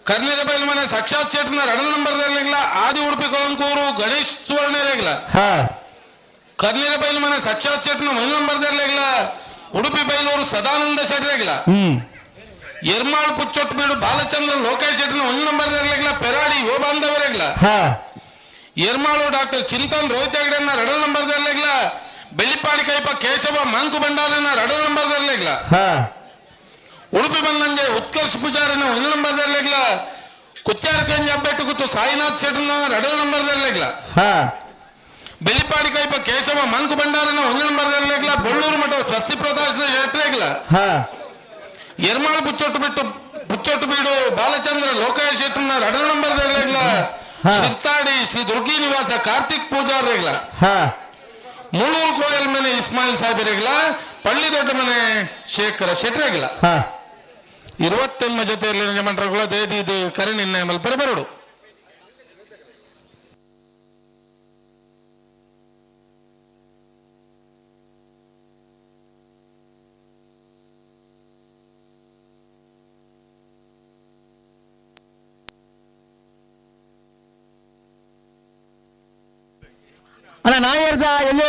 ಕರ್ನೇರ ಬೈಲ್ಮನೆ ಸಾಕ್ಷಾತ್ ಶೆಟ್ನ ಎರಡನೇ ನಂಬರ್ ಇರ್ಲಿಲ್ಲ. ಆದಿ ಉಡುಪಿ ಕೊಳಂಕೂರು ಗಣೇಶ್ ಸುವರ್ಣರೇಗಿಲ್ಲ. ಕರ್ನೇರ ಬೈಲ್ಮನೆ ಸಾಕ್ಷಾತ್ ಶೆಟ್ನ ಒಂದು ನಂಬರ್ ಇರ್ಲಿಲ್ಲ. ಉಡುಪಿ ಬೈಲೂರು ಸದಾನಂದ ಶೆಟ್ರೇಗಿಲ್ಲ. ಎರ್ಮಾಳ್ ಪುಚ್ಚೊಟ್ಟು ಬೀಡು ಬಾಲಚಂದ್ರ ಲೋಕೇಶ್ ಶೆಟ್ನ ಒಂದು ನಂಬರ್ ಇರ್ಲಿಲ್ಲ. ಪೆರಾಡಿ ಯುವ ಬಾಂಧವರೇಗಿಲ್ಲ. ಎರ್ಮಾಳು ಡಾಕ್ಟರ್ ಚಿಂತನ್ ರೋಹಿತ್ ಹೆಗಡೆನ ಎರಡನೇ ನಂಬರ್ ಇರ್ಲಿಲ್ಲ. ಬೆಳ್ಳಿಪಾಡಿ ಕೈಪ ಕೇಶವ ಮಾಂಕು ಭಂಡಾರಿನ ಎರಡನೇ ನಂಬರ್ ಇರ್ಲಿಲ್ಲ. ಉಡುಪಿ ಬಂದಂಜೆ ಉತ್ಕರ್ಷ್ ಪೂಜಾರಿನ ಒಂದು ನಂಬರ್ ಇರ್ಲಿಲ್ಲ. ಕುತ್ಯಾರ ಕಂಜ ಅಬ್ಬೆಟ್ಟು ಗುತ್ತು ಸಾಯಿನಾಥ್ ಶೆಟ್ನ ಎರಡನೇ ನಂಬರ್ ಇರ್ಲಿಲ್ಲ. ಬೆಳ್ಳಿಪಾಡಿ ಕೈಪ ಕೇಶವ ಮಾಂಕು ಭಂಡಾರನ ಒಂದು ನಂಬರ್ ಇರ್ಲಿಲ್ಲ. ಬೊಳ್ಳೂರು ಮಠ ಸ್ವಸ್ತಿ ಪ್ರಕಾಶ್ ಶೆಟ್ರೇಗಿಲ್ಲ. ಎರ್ಮಾಳು ಪುಚ್ಚೊಟ್ಟು ಬಿಟ್ಟು ಪುಚ್ಚೊಟ್ಟು ಬೀಡು ಬಾಲಚಂದ್ರ ಲೋಕೇಶ್ ಶೆಟ್ನ ಎರಡನೇ ನಂಬರ್ ಇರ್ಲಿಲ್ಲ. ಶಿರ್ತಾಡಿ ಶ್ರೀ ದುರ್ಗಿ ನಿವಾಸ ಕಾರ್ತಿಕ್ ಪೂಜಾರಿಗಳ. ಮುಳ್ಳೂರು ಕೋಯಲ್ ಮನೆ ಇಸ್ಮಾಯಿಲ್ ಸಾಹೇಬರಿಗಿಲ್ಲ. ಪಳ್ಳಿ ದೊಡ್ಡ ಮನೆ ಶೇಖರ ಶೆಟ್ರೇಗಿಲ್ಲ. 28 ಜೊತೆಯಲ್ಲಿ ಮಂತ್ರಗಳ ದೇದಿ ಕರೆ ನಿನ್ನೆ ಮಲ್ಪರೆ ಬರಡು. ಅಲ್ಲ ನಾಯರ್ದ ಎಲ್ಲಿ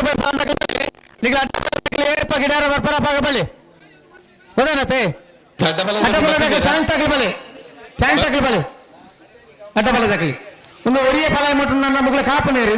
ಏಪ ಗಿಡಾರ ಬರ್ಪರ ಪಾಗ ಬಳ್ಳಿ ಹೌದೇನತೆ ಅಡ್ಡಬಲದಾಗ ಚಾನ್ಸ್ ತಗಲಿ ಬಳಿ, ಚಾನ್ಸ್ ತಗಲಿ ಬಳಿ, ಅಡ್ಡಬಲ ತಗಲಿ ಒಂದು ಒರಿಯ ಫಲ ಮಟ್ಟು ನನ್ನ ಮಗಳ ಕಾಪು ನೀರು.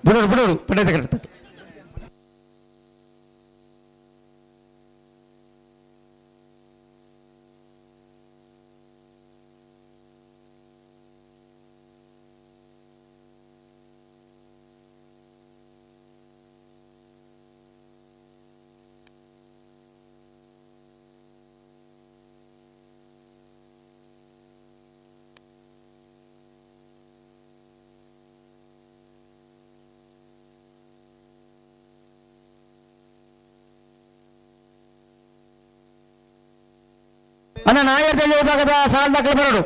ಬುಡೋಡು ಬುಡೋಡು ಪಡ್ಡಾಯ್ದ ಕರೆಕ್ಟ್. ಅಣ್ಣ ನಾಯರ್ದಳ್ಳಿ ವಿಭಾಗದ ಸಾಲ್ ದಾಖಲೆ ಬರಡು.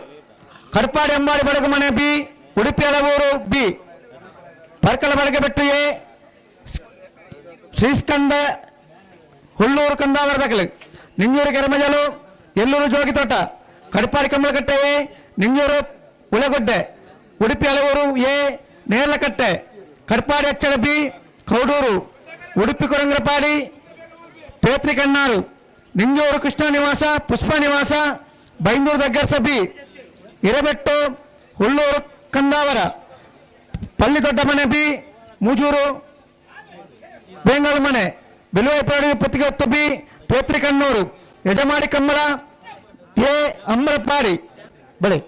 Katpadi Ambadi Badagamane B, Udupi Alavoor B, Parkala Badagabettu A, Sriskanda Hulluru Kandavara ದಾಖಲೆ, Ninjuru Keremajalu, Elluru Jogithota, Katpadi Kambalakatte A, Ninjuru Ulegodde, Udupi Alavoor A, Nerlakatte, Katpadi Achchada B, Kaudur, Udupi Korangrapadi, Petri Kannaru, Ninjuru Krishna Nivasa, Pushpa Nivasa, Byndoor Daggarsa B, Irebettu, Hulluru Kandavara, Palli Doddamane B, Mujuru Bengalmane, Beluvaipadi Puttigottu B, Petri Kannur, Yajamadi Kambala A, Ambalapadi. ಬಳಿ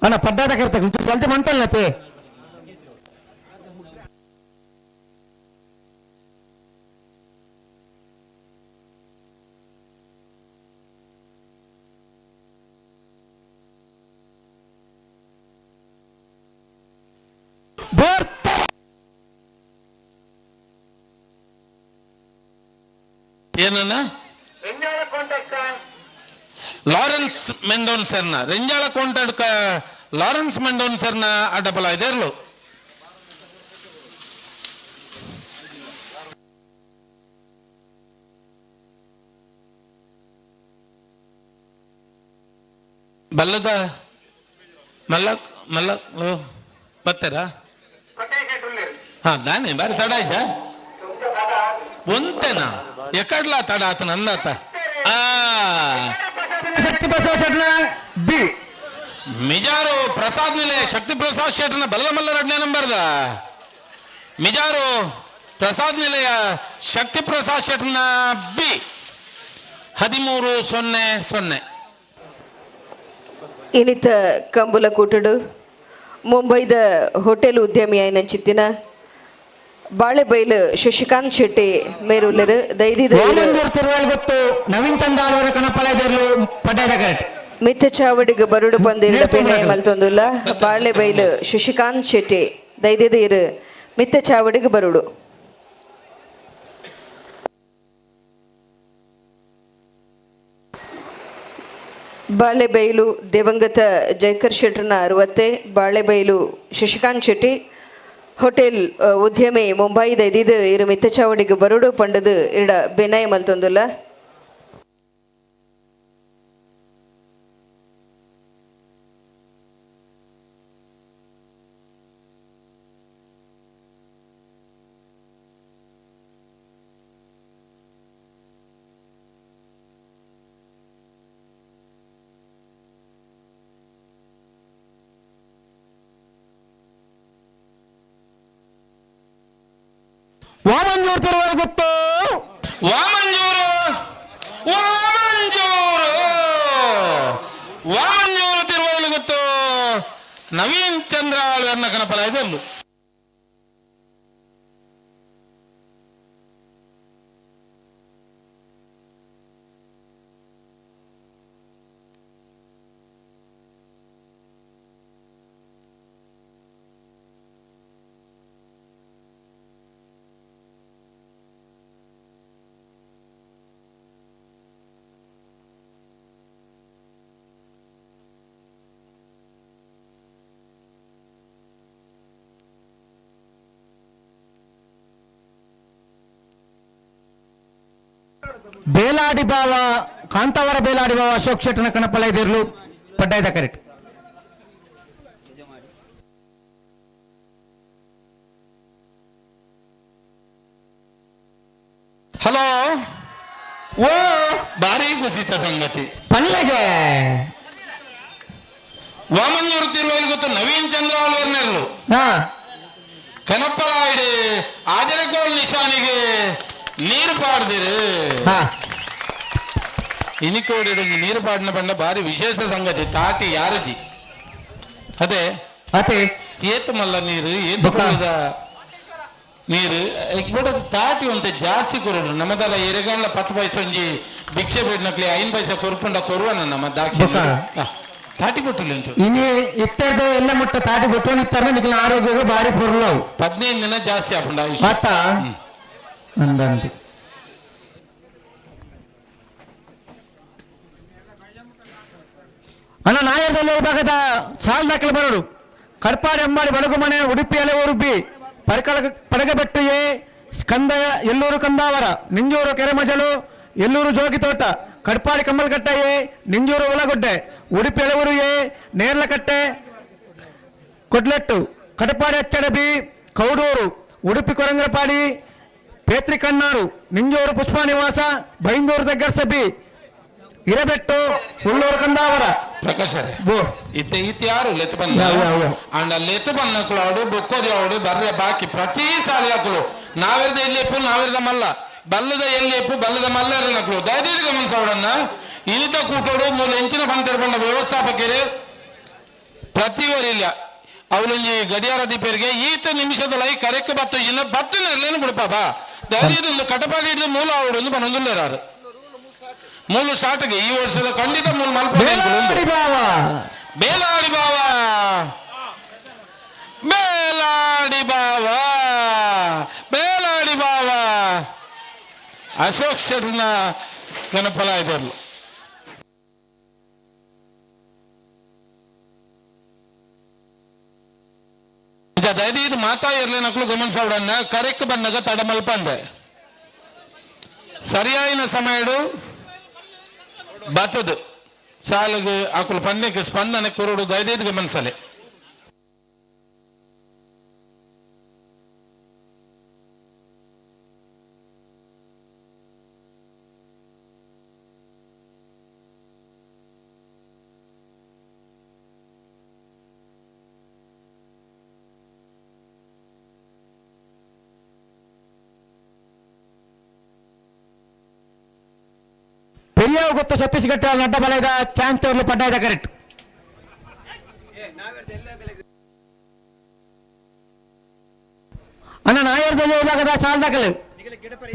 ಅಣ್ಣ ಪಡ್ಡಾದ ಕರ್ತ ಜಲ್ದಿ ಮಂತಲ್ಲತೆ. ಏನನ್ನ ಲಾರೆನ್ಸ್ ಮೆಂಡೋನ್ ಸರ್ನ ರೆಂಜಾಳ ಕೋಂಟಡ್ಕ ಲಾರೆನ್ಸ್ ಮೆಂಡೋನ್ ಸರ್ನ ಅಡ್ಡಬಲ ಇದೆರ್ಲು. ಬಲ್ಲದ ಮಲ್ಲ ಮಲ್ಲ ಬರ್ತಾರಾ? ಹಾ ದಾನೆ ಬಾರಿ ತಡ ಆಯ್ತಾ ಒಂತೆನಾ ಎಕಡ್ಲಾ ತಡ ಆತ ನಂದಾತ. ಆ ಶಕ್ತಿ ಬಸವ ಶೆಟ್ನ ಬಿ, ಮಿಜಾರು ಪ್ರಸಾದ್ ನಿಲೆ ಶಕ್ತಿ ಪ್ರಸಾದ್ ಶೆಟ್ನ ಬಲ್ಲಮಲ್ಲ ಎರಡನೇ ನಂಬರ್ದ ಮಿಜಾರು ಪ್ರಸಾದ್ ನಿಲಯ ಶಕ್ತಿ ಪ್ರಸಾದ್ ಶೆಟ್ನ ಬಿ 13-0-0. ಇನ್ನಿತ ಕಂಬುಲ ಕೂಟಡು ಮುಂಬೈದ ಹೋಟೆಲ್ ಉದ್ಯಮಿ ಆಯ್ನಂಚಿತ್ತಿನ ಬಾಳೆಬೈಲು ಶಶಿಕಾಂತ್ ಶೆಟ್ಟಿ ಮೇರುಲ್ಲರು ದೈದಿದ ಗೊತ್ತು ನವೀನ್ ಚಂದ ಆಳ್ವರ ಕಣಪಲ ಇದೆರ್ಲು ಪಡ್ಡಾಯ್ದ ಕರೆಕ್ಟ್. ಮಿತ್ತ ಚಾವಡಿಗೆ ಬರುಡು ಪಂದಿರಡ ಬೆನೆ ಮಲ್ತೊಂದುಲ್ಲ ಬಾಳೆಬೈಲು ಶಶಿಕಾಂತ್ ಶೆಟ್ಟಿ ದೈದಿದ ಇರು ಮಿತ್ತ ಚಾವಡಿಗೆ ಬರುಡು. ಬಾಳೆಬೈಲು ದಿವಂಗತ ಜಯಕರ್ ಶೆಟ್ಟರ್ನ ಅರವತ್ತೆ ಬಾಳೆಬೈಲು ಶಶಿಕಾಂತ್ ಶೆಟ್ಟಿ ಹೋಟೆಲ್ ಉದ್ಯಮಿ ಮುಂಬೈದ ಇದಿದು ಇರು ಮಿತ್ತಚಾವಡಿಗೆ ಬರುಡು ಪಂಡದು ಇರಡ ಬೆನಯ ಮಲ್ತೊಂದುಲ್ಲ. ವಾಮಂಜೂರು ತಿರುವಾರ ಗೊತ್ತು. ವಾಮಂಜೂರು ವಾಮಂಜೂರು ವಾಮಂಜೂರು ತಿರುವಾಯಲು ಗೊತ್ತು ನವೀನ್ ಚಂದ್ರ ಆಳ್ವರ್ನ ಕನಪಲ ಇದೆಲ್ಲು. ಬೇಲಾಡಿ ಬಾವ ಕಾಂತಾವರ ಬೇಲಾಡಿ ಬಾವ ಅಶೋಕ್ ಶೆಟ್ಟನ ಕಣಪಲ ಇದಿರ್ಲು ಪಡ್ಡಾಯ್ದ ಕರೆಕ್ಟ್. ಹಲೋ ಓ ಭಾರಿ ಕುಸಿತ ಸಂಗತಿ. ಪಲ್ಲೆಗೆ. ವಾಮಂಜೂರು ತಿರುವಲ್ಲಿ ಗೊತ್ತು ನವೀನ್ ಚಂದ್ರ ಅವಳು. ಕನಪ್ಪಲಾಯ್ಡು ಆಜರಕೋಲ್ ನಿಶಾನಿಗೆ ನೀರು ಪಾಡ್ದಿರು. ಇನಿಕೋಡಿ ನೀರು ಪಾಡಿನ ಬಣ್ಣ ಭಾರಿ ವಿಶೇಷ ಸಂಗತಿ ತಾಟಿ ಯಾರಜಿ ಅದೇ. ಅತೆ. ಏತು ಮಲ್ಲ ನೀರು ಏತು ಕುಡಿದ ನೀರು ಬಿಡದು ತಾಟಿ ಒಂತೆ ಜಾಸ್ತಿ ಕೊರಡು ನಮ್ಮದಲ್ಲ ಎರೆಗಾಂಡ್ಲ 10 ಪೈಸೆ ಒಂಜಿ ಭಿಕ್ಷೆ ಬೇಡ್ನಕ್ಲಿ 5 ಪೈಸೆ ಕೊರ್ಪುಂಡ ಕೊರುವನ ನಮ್ಮ ದಾಕ್ಷಿ. ಬೊಕ್ಕ? ತಾಟಿ ಕೊಟ್ಟಿಲ್ಲ ಅಂತ. ಇನಿ ಇತ್ತರ್ದ ಎಲ್ಲ ಮುಟ್ಟ ತಾಟಿ ಬೊಟ್ಟೋನ್ ಇತ್ತಾರ ನಿಕ್ಲ ಆರೋಗ್ಯಕ್ಕೆ ಭಾರಿ ಪೊರ್ಲವು. 15 ದಿನ ಜಾಸ್ತಿ ಆಪುಂಡ. ಅತ್ತ ಅಂದಂತೆ. ಅಣ್ಣ ನಾಯರ್ದಲ್ಲಿ ವಿಭಾಗದ ಸಾಲ್ ದಾಖಲೆ ಬರೋಡು ಕರ್ಪಾಡಿ ಅಂಬಾಡಿ ಬಡಗುಮನೆ ಉಡುಪಿ ಅಲೆಊರು ಬಿ ಪರ್ಕಳ ಪಡಗಬೆಟ್ಟು ಎ ಸ್ಕಂದ ಎಲ್ಲೂರು ಕಂದಾವರ ನಿಂಜೂರು ಕೆರೆಮಜಲು ಎಲ್ಲೂರು ಜೋಗಿತೋಟ ಕಡ್ಪಾಡಿ ಕಮ್ಮಲ್ಕಟ್ಟೆ ಎ ನಿಂಜೂರು ಉಲಗುಡ್ಡೆ ಉಡುಪಿ ಎಲೆಊರು ಎ ನೇರ್ಲಕಟ್ಟೆ ಕೊಡ್ಲೆಟ್ಟು ಕಟಪಾಡಿ ಅಚ್ಚಡ ಬಿ ಕೌಡೂರು ಉಡುಪಿ ಕೊರಂಗರಪಾಡಿ ಪೇತ್ರಿಕಣ್ಣಾರು ನಿಂಜೂರು ಪುಷ್ಪ ನಿವಾಸ ಬೈಂದೂರು దగ్గರ್ಸ ಬಿ ಇರಬೆಟ್ಟು ಉಳ್ಳೂರು ಕಂದಾವರ. ಪ್ರಕಾಶ್ ಇತ್ತೆ ಇತ್ತೆ ಯಾರು ಲೆತ್ತು ಬಂದ ಅಂಡ ಲೆತ್ತು ಬಂದಕ್ಳು ಅವಡು ಬೊಕ್ಕೋದಿ ಅವಡು ಬರ್ರೆ ಬಾಕಿ ಪ್ರತಿ ಸಾರಿ ಹಾಕಲು ನಾವೆರ್ದ ಎಲ್ಲಿ ನಾವೆರ್ದ ಮಲ್ಲ ಬಲ್ಲದ ಎಲ್ಲಿ ಬಲ್ಲದ ಮಲ್ಲರನಕ್ಳು ದಯದೀರ್ಘ ಗಮನಿಸವಡನ್ನ ಇನಿತ ಕೂಟೋಡು ಮೂಲ ಹೆಂಚಿನ ಬಂತಿರ್ಬಂಡ ವ್ಯವಸ್ಥಾಪಕರು ಪ್ರತಿ ಇಲ್ಲ ಅವಳೊಂಜಿ ಗಡಿಯಾರ ದೀಪರಿಗೆ ಈತ ನಿಮಿಷದೊಳಗೆ ಕರೆಕ್ ಬತ್ತು ಇನ್ನ ಬತ್ತು ನೆರಲೇನು ಬಿಡಪಾಪ ದಯದೀರ್ಘ ಕಟಪಾಡಿ ಹಿಡಿದು ಮೂಲ ಅವಡು ಒಂದು ಬನೊಂದುಲ್ಲೇರಾರು ಮೂಲು ಶಾಟಗೆ ಈ ವರ್ಷದ ಖಂಡಿತ ಮೂಲು ಮಲ್ಪ. ಬೇಲಾಡಿ ಬಾವ. ಬೇಲಾಡಿ ಬಾವ ಬೇಲಾಡಿ ಬಾವ ಬೇಲಾಡಿ ಬಾವ ಅಶೋಕ್ ಶೆಟ್ನ ಗಣಪಲ ಇದ್ರಲು. ದಯದೀದು ಮಾತಾ ಇರ್ಲಿ ನಕ್ಲು ಗಮನಿಸವಡನ್ನ ಕರೆಕ್ ಬಂದಾಗ ತಡ ಮಲ್ಪಂದೆ ಸರಿಯಾಯಿನ ಸಮಯಡು ಬತ್ತದು ಸಾಲಗು ಆಕುಲು ಪಂದ್ಯಕ್ಕೆ ಸ್ಪಂದನೆ ಕುರುಡು ದಯದೀದು ಗಮನಿಸಲೆ. ಪೆರಿಯ ಗೊತ್ತು ಸತೀಶ್ ಗಟ್ಟ ನಡ್ಡ ಬಲದ ಚಾನ್ಸ್ ತೋರ್ಲು ಪಡ್ಡಾಯ್ದ ಕರೆಕ್ಟ್. ಅಣ್ಣ ನಾಯರ್ದಲ್ಲಿ ವಿಭಾಗದ ಸಾಲ್ ದಾಖಲೆ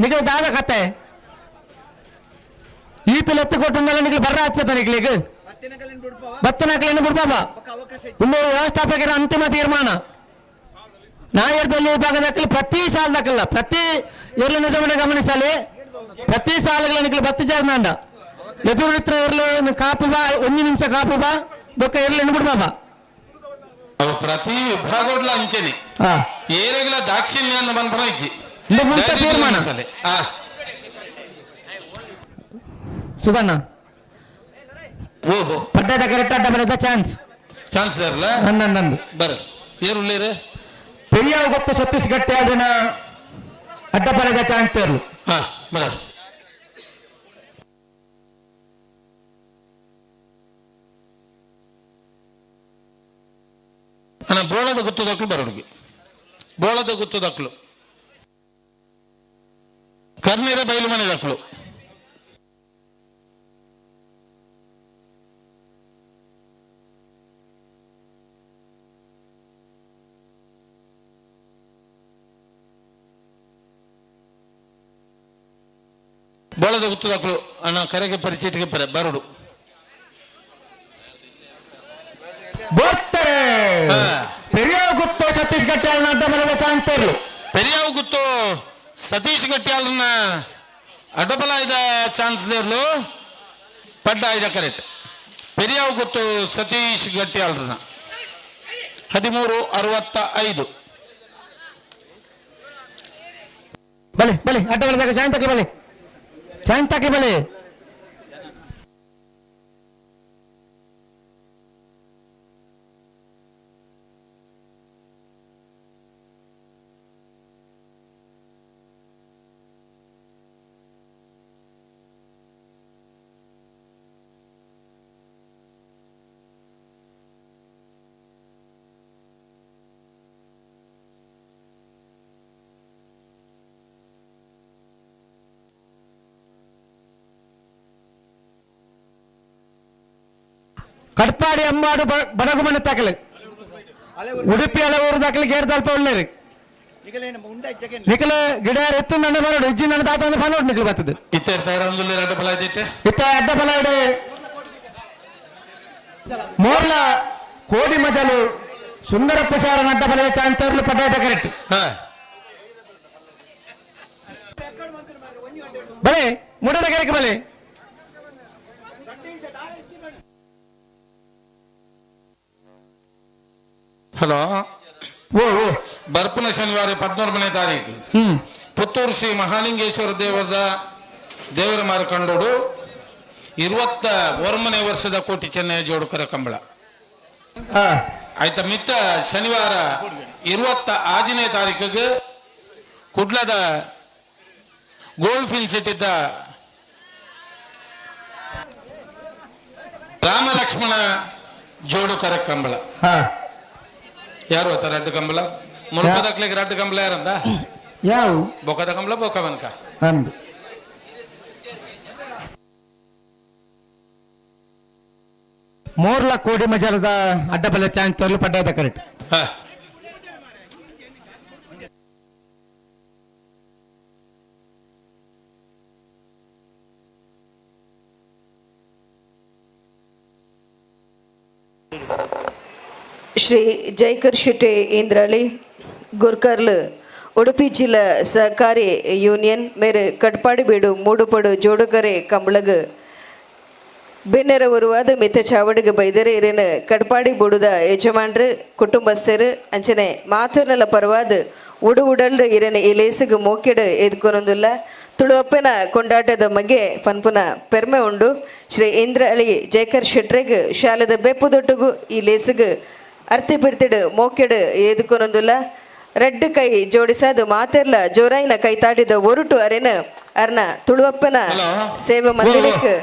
ನಿಖಲ್ ದಾದ ಕತ್ತೆ ಈ ಪಿಲ್ ಎತ್ತು ಕೊಟ್ಟುಂಡಲ್ಲ ನಿಖಲ್ ಬರ್ರ ಹಚ್ಚದ ನಿಖಲಿಗೆ ಬತ್ತನಕಲೇನು ಬಿಡ್ಬಾಬ ಇನ್ನು ವ್ಯವಸ್ಥಾಪಕರ ಅಂತಿಮ ತೀರ್ಮಾನ. ನಾಯರ್ದಲ್ಲಿ ವಿಭಾಗದ ಪ್ರತಿ ಸಾಲ್ ದಾಖಲ ಪ್ರತಿ ಎರ್ಲು ನಿಜವನ್ನ ಗಮನಿಸಲಿ ಪ್ರತಿ ಸಾಲುಗಳ ನಿಖಲ್ ಬತ್ತು ಜಾರ್ನಾಂಡ ಎದುರು ಇತ್ರ ಎರ್ಲು ಕಾಪು ಬಾ ಒಂದು ನಿಮಿಷ ಕಾಪು ಬಾ ಬೊಕ್ಕ ಎರ್ಲು ಬಿಡ್ಬಾಬಾ. ಅವು ಪ್ರತಿ ವಿಭಾಗಡ್ಲ ಅಂಚೆನೆ ಏರೆಗ್ಲ ದಾಕ್ಷಿಣ್ಯ ಅಂತ ಬಂದ್ಪರ ಇಜ್ಜಿ. ಇಂದು ಮುಂಚೆ ತೀರ್ಮಾನ. ಸುಧಣ್ಣ ಓಹೋ ಪಡ್ಡದ ಕರೆಕ್ಟ್ ಅಡ್ಡ ಬರದ ಚಾನ್ಸ್ ಚಾನ್ಸ್ ಇರಲ್ಲ ನಂದು ಬರ ಏರು ಉಳ್ಳೇರು ಪೆರಿಯ ಗೊತ್ತು ಸತೀಶ್ ಗಟ್ಟಿ ಆದಿನ ಅಡ್ಡ ಬರದ ಚಾನ್ಸ್ ತೇರ್ಲು. ಬರ ಅಣ್ಣ ಬೋಳದ ಗುತ್ತದಕ್ಲು ಬರೋಡುಗೆ ಬೋಳದ ಗುತ್ತದಕ್ಲು ಕರ್ನೀರ ಬಯಲು ಮನೆ ದಕ್ಲು ಬೋಳದ ಗುತ್ತದಕ್ಲು ಅಣ್ಣ ಕರೆಗೆ ಪರಿಚಯಕ್ಕೆ ಪರೆ ಬರೋಡು. ಬೋರ್ತಾರೆ ಪೆರಿಯ ಗುತ್ತು ಸತೀಶ್ ಗಟ್ಟಿ ಅಡ್ಡ ಬರದ ಚಾನ್ಸ್ ತೇರ್ಲು. ಪೆರಿಯಾವ್ ಗುತ್ತು ಸತೀಶ್ ಗಟ್ಟಿಯಾಲ್ನ ಅಡ್ಡಬಲ ಇದ ಚಾನ್ಸ್ ದೇರ್ಲು ಪಡ್ಡ ಇದ ಕರೆಕ್ಟ್. ಪೆರಿಯಾವ್ ಗುತ್ತು ಸತೀಶ್ ಗಟ್ಟಿಯಾಲ್ರನ್ನ 13:65. ಬಲೆ ಬಲೆ ಅಡ್ಡ ಬಲದಾಗ ಚಾನ್ ತಕ್ಲಿ ಬಲೆ ಚಾನ್ ತಕ್ಲಿ ಬಲೆ. ಕಟ್ಪಾಡಿ ಅಂಬಾಡು ಬಡಗುಮನೆ ತಕಲೆ ಉಡುಪಿ ಅಲೆ ಊರು ದಾಖಲೆ ಗೇರ್ ತಲ್ಪ ಉಳ್ಳೇರಿ ನಿಖಲ ಗಿಡ ಎತ್ತು ನನ್ನ ಬರೋಡು ಇಜ್ಜಿ ನನ್ನ ತಾತ ಒಂದು ಫಲೋಡ್ ನಿಖಲ್ ಬರ್ತದೆ. ಇತ್ತೆ ತಯಾರಂದುಲ್ಲೆ ಅಡ್ಡ ಫಲ ಇದ್ದಿತ್ತೆ. ಇತ್ತ ಅಡ್ಡ ಫಲ ಇಡೆ ಮೋರ್ಲ ಕೋಡಿ ಮಜಲು ಸುಂದರ ಪುಷಾರ ಅಡ್ಡ ಫಲ ಚಾಂತರ್ಲು ಪಡ್ಡಾಯ್ತ ಕರೆಕ್ಟ್. ಬಲೆ ಮುಡದ ಕರೆಕ್ ಬಲೆ. ಹಲೋ. ಓ ಓ. ಬರ್ಪನ ಶನಿವಾರ 13ನೇ ತಾರೀಕು ಪುತ್ತೂರು ಶ್ರೀ ಮಹಾಲಿಂಗೇಶ್ವರ ದೇವರದ ದೇವರ ಮಾರ್ಕಂಡೋಡು 21ನೇ ವರ್ಷದ ಕೋಟಿ ಚೆನ್ನೈ ಜೋಡುಕರ ಕಂಬಳ. ಆಯ್ತಾ ಮಿತ್ತ ಶನಿವಾರ 26ನೇ ತಾರೀಕಿಗೆ ಕುಡ್ಲದ ಗೋಲ್ಡ್ ಫಿನ್ ಸಿಟಿದ ರಾಮ ಲಕ್ಷ್ಮಣ ಜೋಡುಕರ ಕಂಬಳ. ಯಾರು ಆತ ರಡ್ಡು ಕಂಬಳ ಮುಲ್ಪದಕ್ಲಿಗೆ ರಡ್ಡು ಕಂಬಳ ಯಾರಂದ? ಯಾವ ಬೊಕ್ಕದ ಕಂಬಳ ಬೊಕ್ಕ ಬನ್ಕ ಅಂದು ಮೋರ್ಲ ಕೋಡಿ ಮಜಾಲದ ಅಡ್ಡಬಲ ಚಾಂಗ್ ತೋರ್ಲು ಪಡ್ಡಾದ ಕರೆಕ್ಟ್. ಶ್ರೀ ಜೈಕರ್ ಶೆಟ್ಟಿ ಇಂದ್ರಾಳಿ ಗುರ್ಕರ್ಲು ಉಡುಪಿ ಜಿಲ್ಲಾ ಸಹಕಾರಿ ಯೂನಿಯನ್ ಮೇರೆ ಕಟ್ಪಾಡಿ ಬೀಡು ಮೂಡುಪಡು ಜೋಡುಕರೆ ಕಂಬಳಗ್ ಬೆನ್ನೆರ ಉರುವಾದ ಮಿತ್ತ ಚಾವಡಿಗೆ ಬೈದರೆ ಇರೇನು ಕಟ್ಪಾಡಿ ಬುಡುದ ಯಜಮಾನ್ರು ಕುಟುಂಬಸ್ಥರು ಅಂಚನೆ ಮಾತುನಲ ಪರವಾದ ಉಡು ಉಡಲ್ಡು ಇರೇನು ಇಲೇಸುಗು ಮೋಕೆಡು ಎದ್ಕೊನೊಂದುಲ್ಲ ತುಳುವಪ್ಪನ ಕೊಂಡಾಟದ ಮಗೆ ಪನ್ಪುನ ಪೆರ್ಮೆ ಉಂಡು. ಶ್ರೀ ಇಂದ್ರ ಅಲಿ ಜಯಕರ್ ಶೆಟ್ರೆಗ್ ಶಾಲೆದ ಬೆಪ್ಪುದೊಟ್ಟುಗು ಈ ಲೇಸುಗು ಅರ್ತಿ ಬಿರ್ತಿಡು ಮೋಕೆಡು ಎದುಕೊನೊಂದುಲ್ಲ ರಡ್ಡು ಕೈ ಜೋಡಿಸಾದು ಮಾತೆರ್ಲ ಜೋರಾಯಿನ ಕೈ ತಾಟಿದ ಒರುಟು ಅರೆನ ಅರ್ನ ತುಳುವಪ್ಪನ ಸೇವೆ ಮಂದಿರಕ್ಕೆ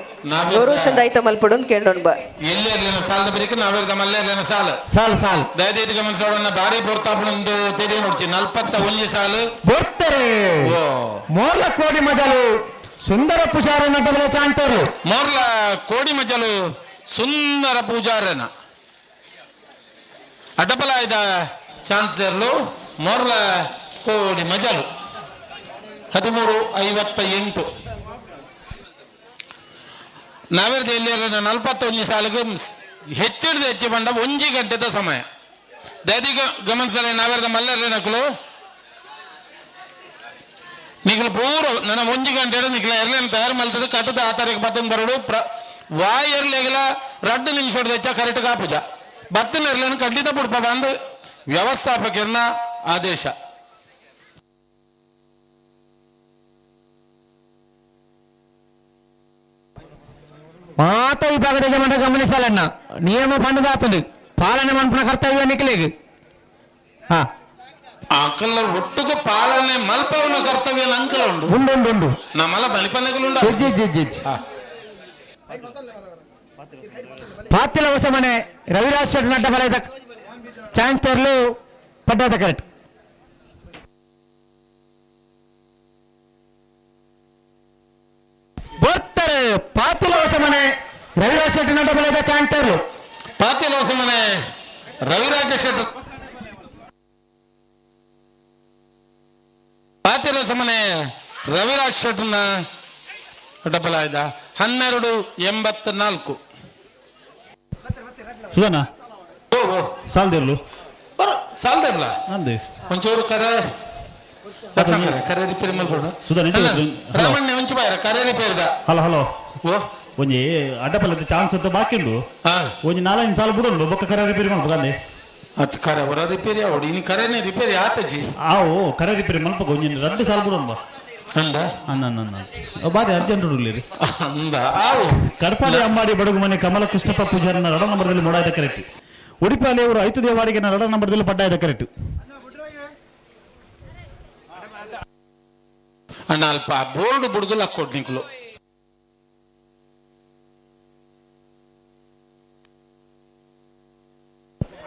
ಗೌರವ ಸಂದಾಯ್ತ ಮಲ್ಪಡು ಕೇಳೋಣ ಬಾ. ಎಲ್ಲಿ ಇರ್ಲಿನ ಸಾಲದ ಬರಿಕ ನಾವೇರ್ದ ಮಲ್ಲೆ ಇರ್ಲಿನ ಸಾಲ ಸಾಲು ಸಾಲು ದಯದೈದು ಗಮನಿಸೋಣ ಭಾರಿ ಪೊರ್ತಾಪಣೊಂದು ತೆರಿ ನೋಡ್ಚಿ 41 ಸಾಲು ಬರ್ತಾರೆ. ಮೋರ್ಲ ಕೋಡಿ ಮಜಲು ಸುಂದರ ಪೂಜಾರನ ಡಬಲ ಚಾಂತರು. ಮೋರ್ಲ ಕೋಡಿ ಮಜಲು ಸುಂದರ ಪೂಜಾರನ ಅಡ್ಡಪಲಾಯ್ದ ಚಾನ್ಸರ್ಲು ಮೋರ್ಲ ಕೋಡಿ ಮಜಲು 13:58. ನಾವೇರ್ದ ಎಲ್ಲಿ 41 ಸಾಲಿಗೆ ಹೆಚ್ಚಿಡ್ದು ಹೆಚ್ಚು ಬಂಡ 1 ಗಂಟೆದ ಸಮಯ. ದಯದಿ ಗಮನಿಸಲೆ ನಾವೇರ್ದ ಮಲ್ಲರ್ಲೆ ನಕಲು ನಿಖಲು ಪೂರ ನನ್ನ 1 ಗಂಟೆ ನಿಖಲ ಎರ್ಲೇನು ತಯಾರು ಮಲ್ತದೆ ಕಟ್ಟದ ಆ ತಾರೀಕು ಬತ್ತೊಂದು ಬರೋಡು ಪ್ರ ವಾಯರ್ಲೆಗಲ 2 ನಿಮಿಷ ಹೆಚ್ಚ ಕರೆಕ್ಟ್ ಕಾಪುಜ ಬತ್ತಿನ ಎರ್ಲೇನು ಖಂಡಿತ ಬುಡ್ಪ ಬಂದು ವ್ಯವಸ್ಥಾಪಕರನ್ನ ಆದೇಶ. ಮಾತ ವಿಭಾಗದ ಯಜಮಾನ ಗಮನಿಸಲನ್ನ ನಿಯಮ ಪಂಡದಾತನು ಪಾಲನೆ ಮನ್ಪುನ ಕರ್ತವ್ಯ ನಿಖಲಿಗೆ. ಹಾ ಅಂಕಲ್ ಒಟ್ಟುಗು ಪಾಲನೆ ಮಲ್ಪವನ ಕರ್ತವ್ಯ ಅಂಕಲ್ ಉಂಡು ಉಂಡು ಉಂಡು ಉಂಡು ನಮ್ಮಲ್ಲ ಬಲಿಪನಗಲುಂಡು. ಜಿ ಜಿ ಜಿ ಜಿ ಪಾತಿಲ ಹೊಸ ಮನೆ ರವಿರಾಜ್ ಶೆಟ್ಟಿ ನಡ್ಡ ಬಲದ ಚಾಂಗ್ ತೋರ್ಲು ಪಡ್ಡಾದ ಕರೆಕ್ಟ್. ಬರ್ತಾರೆ ಪಾತಿಲ ಹೊಸ ಮನೆ ರವಿರಾಜ್ ಶೆಟ್ಟಿ ನಡ್ಡ ಬಲದ ಚಾಂಗ್ ತೋರ್ಲು. ಪಾತಿಲ ಹೊಸ ಮನೆ ರವಿರಾಜ ಶೆಟ್ಟಿ ಪಾತಿಲ ಹೊಸ ಮನೆ ರವಿರಾಜ್ ಶೆಟ್ಟರ್ನ ಡಬಲ್ ಆಯ್ದ 12:84. ಸುಧಾನ ಸಾಲ್ದಿರ್ಲು ಬರೋ ಸಾಲ್ದಿರ್ಲ ಅಂದೆ ಒಂಚೂರು ಕರೆ ರತ್ನಾಕರ ಕರೆ ರಿಪೇರಿ ಮಲ್ಪಡು. ಸುಧಾನ ರಾಮಣ್ಣ ಒಂಚು ಬಾಯರ ಕರೆ ರಿಪೇರಿದ. ಹಲೋ ಹಲೋ ಓ ಒಂಜಿ ಅಡ್ಡಪಲ್ಲದ ಚಾನ್ಸ್ ಅಂತ ಬಾಕಿ ಉಂಡು ಒಂಜಿ ನಾಲೈದು ಸಾಲ ಬಿಡೋಣ ಬೊಕ್ಕ ಕರೆ ರಿಪೇರಿ ಮಲ್ಪ ಅಂದೆ. ಅತ್ ಕರೆ ಅವರ ರಿಪೇರಿ ಅವಡು ಇನ್ನು ಕರೆನೇ ರಿಪೇರಿ ಆತಜಿ. ಆವು ಕರೆ ರಿಪೇರಿ ಮಲ್ಪ ಒಂಜಿ 2 ಸಾಲ ಬಿಡೋಣ ಬಾ. ಅಂದ ಅಂದ ಅಂದ ಅಂದ ಬಾರಿ ಅರ್ಜೆಂಟ್ ಹುಡುಗಲಿ ಅಂದ ಆವು. ಕರ್ಪಾಡಿ ಅಂಬಾಡಿ ಬಡಗು ಮನೆ ಕಮಲ ಕೃಷ್ಣಪ್ಪ ಪೂಜಾರನ ರಡ ನಂಬರ್ದಲ್ಲಿ ಮೊಡಾಯ್ದ ಕರೆಕ್ಟ್. ಉಡುಪಿ ಅಲೆಯವರು ಐತು ದೇವಾಡಿಗೆ ರಡ ನಂಬರ್ದಲ್ಲಿ ಪಡ್ಡಾಯ್ದ ಕರೆಕ್ಟ್. ಅಣ್ಣ ಅಲ್ಪ ಬೋರ್ಡ್ ಬುಡ್ದುಲ್ ಹಾಕೊಡ್ ನಿಕ್ಲು.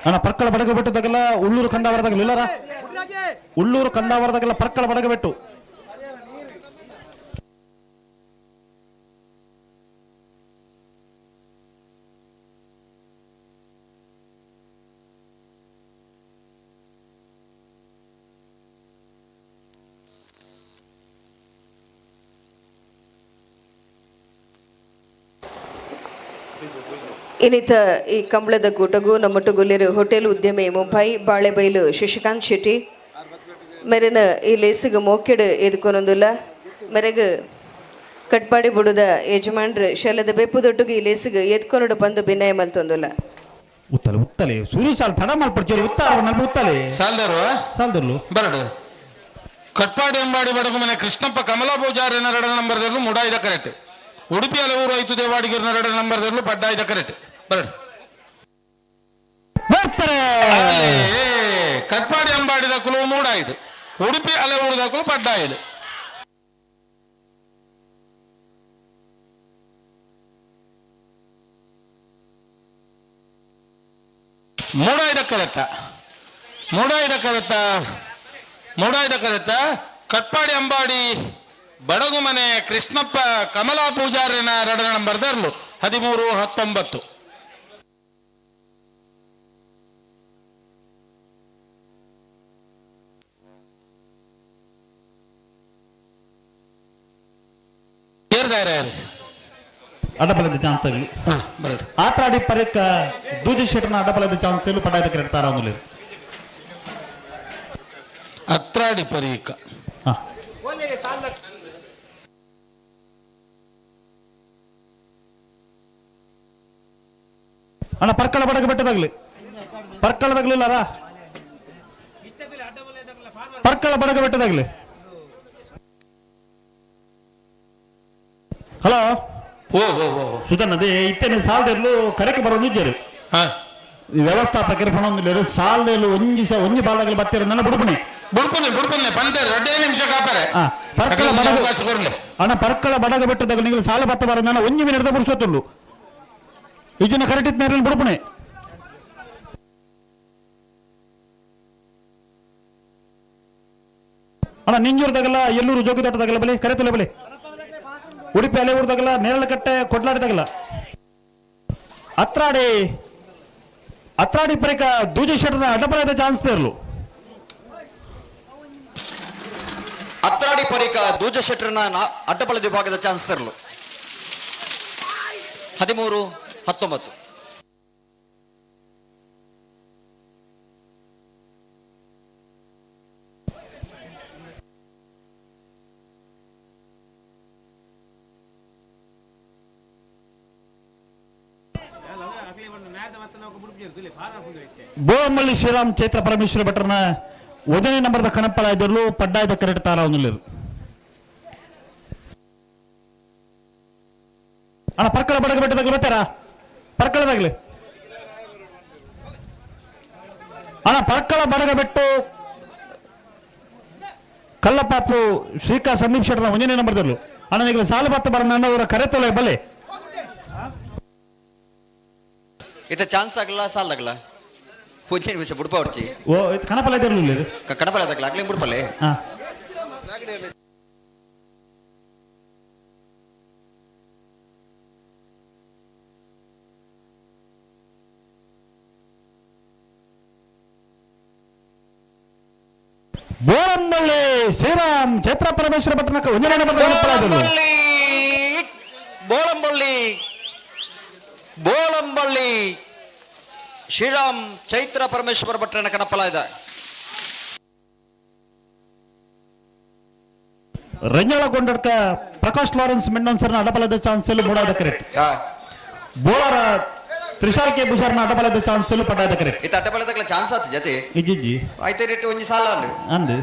ಅಣ್ಣ ಪರ್ಕಳ ಬಡಗ ಬೆಟ್ಟದಾಗೆಲ್ಲ ಉಳ್ಳೂರು ಕಂದಾವರದಾಗಲ್ಲ ಇಲ್ಲರ ಉಳ್ಳೂರು ಕಂದಾವರದಾಗೆಲ್ಲ ಪರ್ಕಳ ಬಡಗ ಬೆಟ್ಟು. ಇನ್ನಿತ ಈ ಕಂಬಳದ ಕೂಟಗೂ ನಮ್ಮೊಟ್ಟುಗುಲ್ಲಿರು ಹೋಟೆಲ್ ಉದ್ಯಮಿ ಮುಂಬೈ ಬಾಳೆಬೈಲು ಶಶಿಕಾಂತ್ ಶೆಟ್ಟಿ ಮೆರೆನ ಈ ಲೇಸಿಗೆ ಮೋಕೆಡು ಎದುಕೊನೊಂದುಲ್ಲ. ಮೆರೆಗ್ ಕಟ್ಪಾಡಿ ಬುಡುದ ಯಜಮಾನ್ರು ಶಲದ ಬೆಪ್ಪುದೊಟ್ಟುಗು ಈ ಲೇಸಿಗೆ ಎದ್ಕೊನಡು ಬಂದು ಬಿನ್ನಯ ಮಲ್ತೊಂದುಲ್ಲ. ಉತ್ತಲೆ ಉತ್ತಲೆ ಸುರು ಸಾಲ್ ತಡ ಮಲ್ಪಡ್ಚೇರಿ ಉತ್ತಾರ ನಲ್ಪ ಉತ್ತಲೆ. ಸಾಲ್ದರು. ಸಾಲ್ದರ್ಲು. ಬರಡು. ಕಟ್ಪಾಡಿ ಅಂಬಾಡಿ ಬಡಗು ಮನೆ ಕೃಷ್ಣಪ್ಪ ಕಮಲಾ ಪೂಜಾರಿನ ಎರಡನೇ ನಂಬರ್ದಲ್ಲೂ ಮುಡಾಯ್ದ ಕರೆಕ್ಟ್. ಉಡುಪಿ ಹಲವೂರು ಐತು ದೇವಾಡಿಗರನ ಎರಡನೇ ನಂಬರ್ದಲ್ಲೂ ಪಡ್ಡಾಯ್ದ ಕರೆಕ್ಟ್. ಬರಡು. ಬರ್ತಾರೆ. ಕಟ್ಪಾಡಿ ಅಂಬಾಡಿ ದಕ್ಕಲು ಮೂಡಾಯ್ದು, ಉಡುಪಿ ಹಲವೂರು ದಕ್ಕಲು ಪಡ್ಡಾಯ್ದು. ಮೂಡಾಯ್ದ ಕರೆತ್ತ, ಮೂಡಾಯ್ದ ಕರೆತ್ತ, ಮೂಡಾಯ್ದ ಕರೆತ್ತ. ಕಟ್ಪಾಡಿ ಅಂಬಾಡಿ ಬಡಗುಮನೆ ಕೃಷ್ಣಪ್ಪ ಕಮಲಾ ಪೂಜಾರಿನ ಎರಡನೇ ನಂಬರ್ ದರ್ಲು 13-19. ಏರ್ದಾರೆ ಯಾರು? ಅಡ್ಡಬಲದ ಚಾನ್ಸ್ ಆಗಲಿ. ಆತ್ರಾಡಿ ಪರೇಕ ದೂಜಿ ಶೆಟ್ಟರ್ನ ಅಡ್ಡಬಲದ ಚಾನ್ಸ್ ಪಡಾಯ್ದ ಕರೆಕ್ಟ್ ತಾರ. ಅತ್ರಾಡಿ ಪರೀಕ. ಅಣ್ಣ, ಪರ್ಕಳ ಬಡಗ ಬೆಟ್ಟದಾಗ್ಲಿ, ಪರ್ಕಳದಾಗ್ಲಿಲ್ಲಾರ, ಪರ್ಕಳ ಬಡಗ ಬೆಟ್ಟದಾಗ್ಲಿ. ಹಲೋ. ಓ ಓ ಓ. ಸುಧನ್, ಅದೇ ಇತ್ತೇನೆ ಸಾಲದೆರ್ಲು ಕರೆಕ್ ಬರೋ ನಿಜ್ಜರು ವ್ಯವಸ್ಥಾಪಕರು ಫಣೊಂದಿಲ್ಲೇರು ಸಾಲದೆರ್ಲು ಒಂಜಿ ಒಂಜಿ ಬಾಲಾಗಲಿ ಬತ್ತೀರ ನನ್ನ ಬುಡುಪಣೆ. ಬುಡ್ಪುನೆ ಬುಡ್ಪುನೆ ಪಂತೆ ರಡ್ಡೇ ನಿಮಿಷ ಕಾಪಾರೆ. ಪರ್ಕಳ ಬಡಗ ಅವಕಾಶ ಕೊರ್ಲೆ. ಅಣ್ಣ, ಪರ್ಕಳ ಬಡಗ ಬೆಟ್ಟದಾಗ ನೀವು ಸಾಲ ಬತ್ತ ಬರೋ ನನ್ನ ಒಂಜಿ ಮಿನಿಟ್ ಪುರುಷೊತ್ತುಂಡು ಇದನ್ನ ಕರೆಕ್ಟ್ ಇತ್ತು ಮೇಲೆ ಬುಡುಪಣೆ. ಅಣ್ಣ, ನಿಂಜೂರ್ದಾಗಲ್ಲ, ಎಲ್ಲೂರು ಜೋಗಿ ತೋಟದಾಗಲ್ಲ ಬಲಿ ಕರೆತುಲೆ ಬಲಿ. ಉಡುಪಿ ಅಲೆ ಊರ್ದಾಗಲ್ಲ, ನೇರಳಕಟ್ಟೆ ಕೊಡ್ಲಾಡಿದಾಗಲ್ಲ. ಅತ್ರಾಡಿ ಅತ್ರಾಡಿ ಪರಿಕ ದೂಜಿ ಶೆಟ್ಟರ್ನ ಅಡ್ಡಪರಾದ ಚಾನ್ಸ್ ಇರಲು. ಅತ್ರಾಡಿ ಪರಿಕ ದೂಜ ಶೆಟ್ಟರ್ನ ಅಡ್ಡಬಲದ ವಿಭಾಗದ ಚಾನ್ಸ್ ಇರಲು 13-19. ಬೋಮಳ್ಳಿ ಶ್ರೀರಾಮ್ ಚೈತ್ರ ಪರಮೇಶ್ವರ ಭಟ್ರನ ಒಂದನೇ ನಂಬರ್ದ ಕನಪ್ಪಳ ಇದ್ದರು ಪಡ್ಡಾಯ್ದ ಕರೆಕ್ಟ್ ತಾರ ಒಂದಿಲ್ಲಿರು. ಅಣ್ಣ, ಪರ್ಕಳ ಬಡಗ ಬೆಟ್ಟದಾಗ್ಲಿ ಬರ್ತಾರ ಪರ್ಕಳದಾಗ್ಲಿ. ಅಣ್ಣ, ಪರ್ಕಳ ಬಡಗ ಬೆಟ್ಟು ಕಲ್ಲಪಾಪು ಶ್ರೀಕಾ ಸಂದೀಪ್ ಶೆಟ್ಟರ್ನ ಒಂದನೇ ನಂಬರ್ದಲ್ಲೂ. ಅಣ್ಣ, ಈಗ ಸಾಲು ಬತ್ತ ಬರ ನನ್ನ ಅವರ ಕರೆ ತೊಲೆ ಬಲೆ. ಇತ ಚಾನ್ಸ್ ಆಗಲ್ಲ ಸಾಲಾಗಲ್ಲ ಪೂಜೆ ನಿಮಿಷ ಬುಡ್ಪ ಹೊರ್ಚಿ. ಓ, ಇದು ಕನಪಲ ಇದ್ದಿರಲಿಲ್ಲ. ಕಣಪಲ ಅದಕ್ಕಲ್ಲ ಆಗ್ಲಿ ಬುಡ್ಪಲೆ. ಹಾ. ಬೋರಂಬಳ್ಳಿ ಶ್ರೀರಾಮ್ ಚೈತ್ರ ಪರಮೇಶ್ವರ ಭಟ್ರನ ಒಂದನೇ ನಂಬರ್. ಬೋಳಂಬಳ್ಳಿ ಬೋಳಂಬಳ್ಳಿ ಶ್ರೀರಾಮ್ ಚೈತ್ರ ಪರಮೇಶ್ವರ ಭಟ್ರನ ಕಣಪಲ ಇದೆ. ರಂಜಾಳ ಗೊಂಡಡ್ಕ ಪ್ರಕಾಶ್ ಲಾರೆನ್ಸ್ ಮೆಂಡೋನ್ಸರ್ನ ಅಡಬಲದ ಚಾನ್ಸ್ ಮೂಡಾದ ಕರೆಕ್ಟ್. ಬೋಳಾರ ತ್ರಿಶಾಲ್ ಕೆ ಬುಷಾರ್ನ ಅಡಬಲದ ಚಾನ್ಸ್ ಪಡಾದ ಕರೆಕ್ಟ್. ಇತ್ತ ಅಡ್ಡಬಲದಕ್ಲ ಚಾನ್ಸ್ ಆತು ಜೊತೆ. ಇಜ್ಜಿಜ್ಜಿ. ಆಯ್ತು ರೇಟ್ ಒಂಜಿ ಸಾಲ ಅಲ್ಲ. ಅಂದು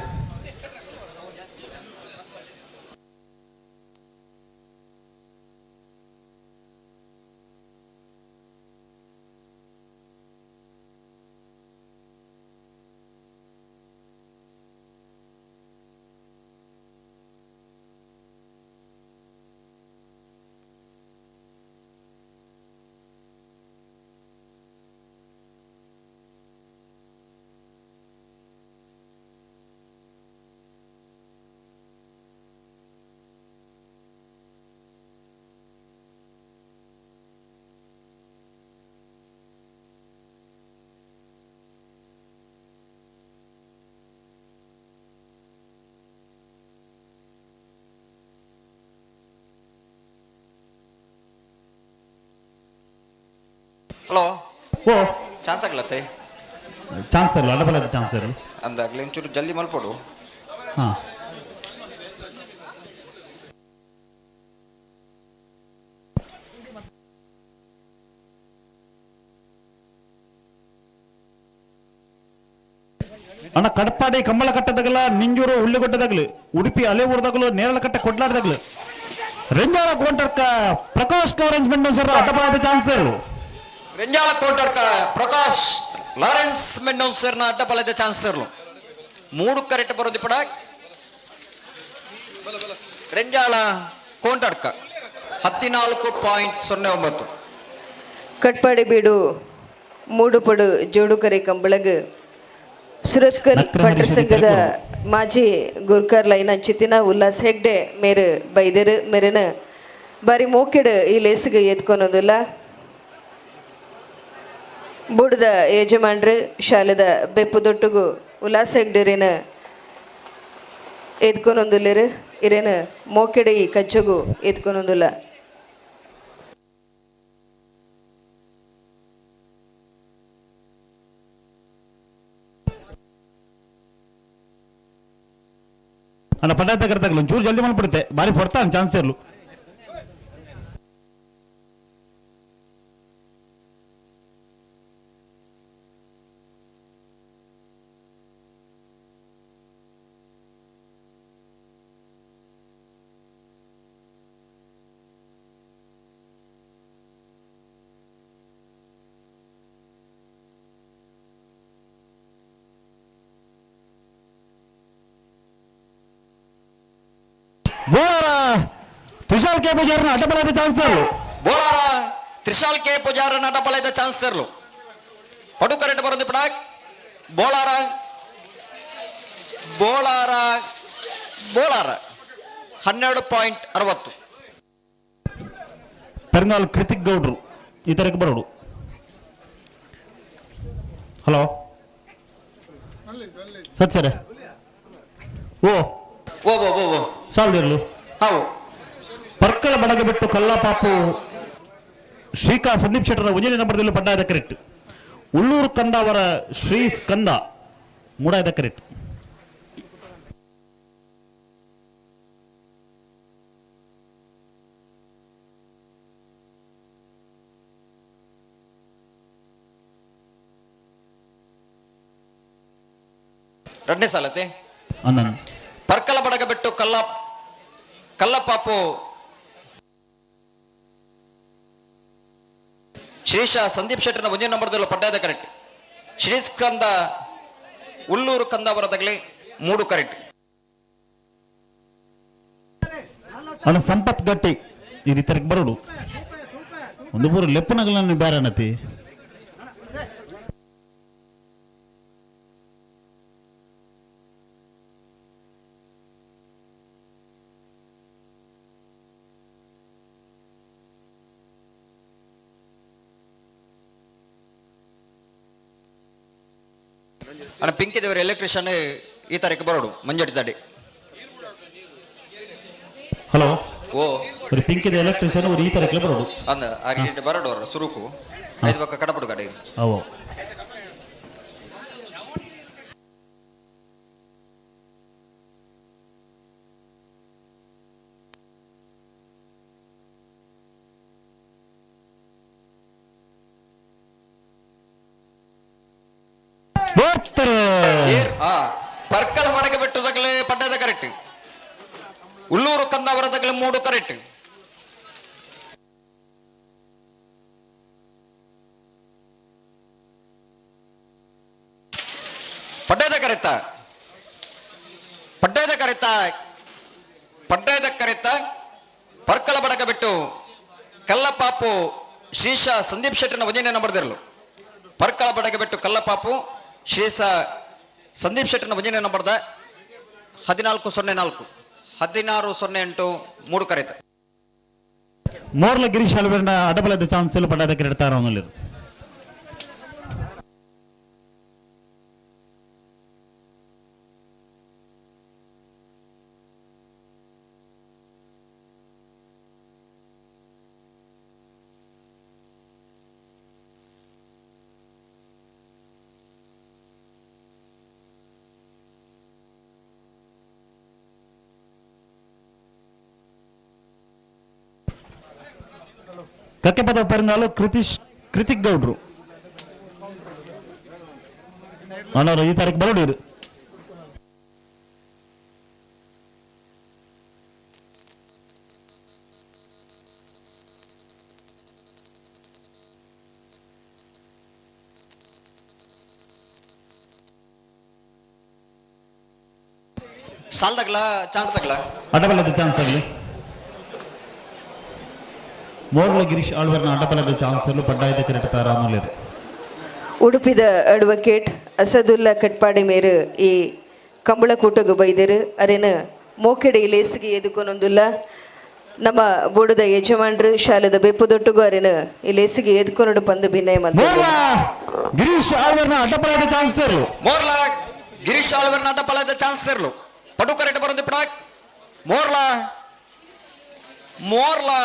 ಹಲೋ. ಓ. ಚಾನ್ಸ್ ಆಗ್ಲತ್ತೆ. ಚಾನ್ಸ್ ಇರಲ್ಲ, ಅಡಬಲದ ಚಾನ್ಸ್ ಇರಲ್ಲ. ಅಂದಾಗ್ಲಿ ಒಂಚೂರು ಜಲ್ದಿ ಮಲ್ಪಡು. ಹಾಂ. ಅಣ್ಣ ಕಡಪಾಡಿ ಕಮ್ಮಳ ಕಟ್ಟದಾಗಲ, ನಿಂಜೂರು ಉಳ್ಳಿಗೊಡ್ಡದಾಗಲಿ, ಉಡುಪಿ ಅಲೆ ಊರದಾಗಲು, ನೇರಳಕಟ್ಟೆ ಕೊಡ್ಲಾಡ್ದಾಗಲು, ರೆಂಜಾಳ ಕೋಂಟರ್ಕ ಪ್ರಕಾಶ್ ಲಾರೆನ್ಸ್ ಮೆಂಡೋನ್ಸರ್ ಅಡ್ಡಬಾದ ಚಾನ್ಸ್ ಇರಲು. ರೆಂಜಾಳ ಕೋಂಟರ್ಕ ಪ್ರಕಾಶ್ ಲಾರೆನ್ಸ್ ಮೆಂಡೋನ್ಸರ್ನ ಅಡ್ಡಬಲದ ಚಾನ್ಸ್ ಇರಲು. ಮೂಡು ಕರೆಕ್ಟ್ ಬರೋದು ಪಡ ರೆಂಜಾಳ ಕೋಂಟಡ್ಕ 14.09. ಕಟ್ಪಾಡಿ ಬೀಡು ಮೂಡುಪಡು ಜೋಡುಕರೆ ಕಂಬಳಗ್ ಸುರತ್ಕಲ್ ಭಟ್ರ ಸಂಘದ ಮಾಜಿ ಗುರ್ಕರ್ ಲೈನ್ ಅಂಚಿತಿನ ಉಲ್ಲಾಸ್ ಹೆಗ್ಡೆ ಮೇರು ಬೈದರು ಮೇರಿನ ಬಾರಿ ಮೋಕೆಡ್ ಈ ಲೇಸಿಗೆ ಎತ್ಕೊನೋದಿಲ್ಲ. ಬುಡದ ಯಜಮಾನ್ರು ಶಾಲೆದ ಬೆಪ್ಪುದೊಟ್ಟುಗು ಉಲ್ಲಾಸ್ ಹೆಗ್ಡೆರೇನ ಎತ್ಕೊನೊಂದುಲ್ಲೇರು ಇರೇನ ಮೋಕೆಡೆ ಈ ಕಚ್ಚಗು ಎತ್ಕೊನೊಂದುಲ್ಲ. ಅಣ್ಣ ಪಂಚಾಯತ್ ಕರೆದಾಗಲು ಒಂಚೂರು ಜಲ್ದಿ ಮಾಡ್ಬಿಡುತ್ತೆ, ಬಾರಿ ಕೊಡ್ತಾನೆ ಚಾನ್ಸ್ ಇರಲು. ಬೋಳಾರ ತುಷಾರ್ ಕೆ ಪೂಜಾರನ ಅಡ್ಡಬಲದ ಚಾನ್ಸ್ ಇರಲು. ಬೋಳಾರ ತ್ರಿಶಾಲ್ ಕೆ ಪೂಜಾರನ ಅಡ್ಡಬಲದ ಚಾನ್ಸ್ ಇರಲು. ಪಡು ಕರೆಂಟ್ ಬರೋದು ಪಡ ಬೋಳಾರ ಬೋಳಾರ ಬೋಳಾರ 12.60. ಪೆರ್ನಾಲ್ ಕೃತಿಕ್ ಗೌಡ್ರು ಈ ತರಕ್ಕೆ ಬರೋಡು. ಹಲೋ ಸತ್ ಸರ್. ಓ ಓ ಓ ಓ ಓ ಸಾಲದಿರಲು. ಹೌದು. ಪರ್ಕಳ ಬಡಗ ಬಿಟ್ಟು ಕಲ್ಲಪಾಪು ಶ್ರೀಕಾ ಸಂದೀಪ್ ಶೆಟ್ಟರ ಒಂಜನೇ ನಂಬರ್ದಲ್ಲಿ ಪಡ್ಡಾಯದ ಕರೆಕ್ಟ್. ಉಳ್ಳೂರು ಕಂದ ಅವರ ಶ್ರೀ ಸ್ಕಂದ ಮೂಡಾಯದ ಕರೆಕ್ಟ್. ಎರಡನೇ ಸಾಲತೆ ಅನ್ನನ್ ಪರ್ಕಲ ಬಡಗ ಬಿಟ್ಟು ಕಲ್ಲಪಾಪು ಶ್ರೀಶ ಸಂದೀಪ್ ಶೆಟ್ಟರ್ನ ಒಂದೇ ನಂಬರ್ದಲ್ಲಿ ಪಡ್ಡಾಯದ ಕರೆಕ್ಟ್. ಶ್ರೀಸ್ಕಂದ ಉಳ್ಳೂರು ಕಂದ ಅವರ ತಗಲಿ ಮೂಡು ಕರೆಕ್ಟ್. ಅಣ್ಣ ಸಂಪತ್ ಗಟ್ಟಿ ಈ ರೀತಿ ಬರೋಡು. ಒಂದು ಪೂರ ಲೆಪ್ಪನಗಲನ್ನು ಬೇರೆ ಅನ್ನತಿ. ಅಣ್ಣ ಪಿಂಕಿ ದೇವರ ಎಲೆಕ್ಟ್ರಿಷಿಯನ್ ಈ ತಾರೀಕು ಬರೋಡು ಮಂಜಡಿ ತಡಿ. ಹಲೋ. ಓ ஒரு ಪಿಂಕಿದ ಎಲೆಕ್ಟ್ರಿಷಿಯನ್ ஒரு ಈ ತಾರೀಕು ಬರೋಡು. ಅಂದ ಆ ಬರೋಡು ಅವರ ಸುರುಕು ಐದು ಪಕ್ಕ ಕಡಪಡು ಗಾಡಿ. ಅವು ಪರ್ಕಲ ಮಡಗೆ ಬಿಟ್ಟು ತಗಲೆ ಪಡ್ಡದ ಕರೆಕ್ಟ್. ಉಳ್ಳೂರು ಕಂದವರ ತಗಲೆ ಮೂಡು ಕರೆಕ್ಟ್. ಪಡ್ಡದ ಕರೆತ ಪಡ್ಡದ ಕರೆತ ಪಡ್ಡದ ಕರೆತ ಪರ್ಕಲ ಬಡಕ ಬಿಟ್ಟು ಕಲ್ಲಪಾಪು ಶ್ರೀಶ ಸಂದೀಪ್ ಶೆಟ್ಟರ್ನ ಒಂದನೇ ನಂಬರ್ದಿರಲು. ಪರ್ಕಳ ಬಡಗ ಬಿಟ್ಟು ಕಲ್ಲಪಾಪು ಶ್ರೀಶ ಸಂದೀಪ್ ಶೆಟ್ಟರ್ನ ಒಂದನೇ ನಂಬರ್ದ 14.04 16.08 ಮೂಡು ಕರೆತ. ಮೋರ್ಲ ಗಿರೀಶ್ ಅಲ್ವೇರ್ನ ಅಡಬಲದ ಚಾನ್ಸ್ ಪಡ್ಡದ ಕರೆಡ್ತಾರ ಅವನಲ್ಲಿ. ಕಕ್ಕೆಪದ ಪರಿಂಗಾಲು ಕೃತಿಕ್ ಗೌಡ್ರು ಅಣ್ಣವರು ಈ ತಾರೀಕು ಬರೋಡಿರು. ಸಾಲ್ದಾಗ್ಲ ಚಾನ್ಸ್ ಆಗಲ ಅಡ್ಡಬಲದ ಚಾನ್ಸ್ ಆಗಲಿ. ಮೋರ್ಲ ಗಿರೀಶ್ ಆಳ್ವರ್ನ ಅಡ್ಡಬಲದ ಚಾನ್ಸ್ ಪಡ್ಡಾಯದ ಕಿರೀಟ ರಾಮಲೇರು. ಉಡುಪಿದ ಅಡ್ವೊಕೇಟ್ ಅಸದುಲ್ಲಾ ಕಟ್ಪಾಡಿ ಮೇರು ಈ ಕಂಬಳಕೂಟಗು ಬೈದರು. ಅರೇನ ಮೋಕೆಡೆ ಲೇಸಿಗೆ ಎದುಕೊನೊಂದುಲ್ಲ ನಮ್ಮ ಬೋಡದ ಯಜಮಾನ್ರು ಶಾಲೆದ ಬೆಪ್ಪುದೊಟ್ಟುಗು ಅರೇನ ಈ ಲೇಸಿಗೆ ಎದುಕೊನಡು ಪಂದು ಭಿನ್ನಯ ಮಲ್ತ. ಗಿರೀಶ್ ಆಳ್ವರ್ನ ಅಡ್ಡಬಲದ ಚಾನ್ಸ್ ತೇರ್ಲು. ಮೋರ್ಲ ಗಿರೀಶ್ ಆಳ್ವರ್ನ ಅಡ್ಡಬಲದ ಚಾನ್ಸ್ ತೇರ್ಲು. ಪಡು ಕರೆಕ್ಟ್ ಬರೋದು ಪಡಾಕ್. ಮೋರ್ಲಾ ಮೋರ್ಲಾ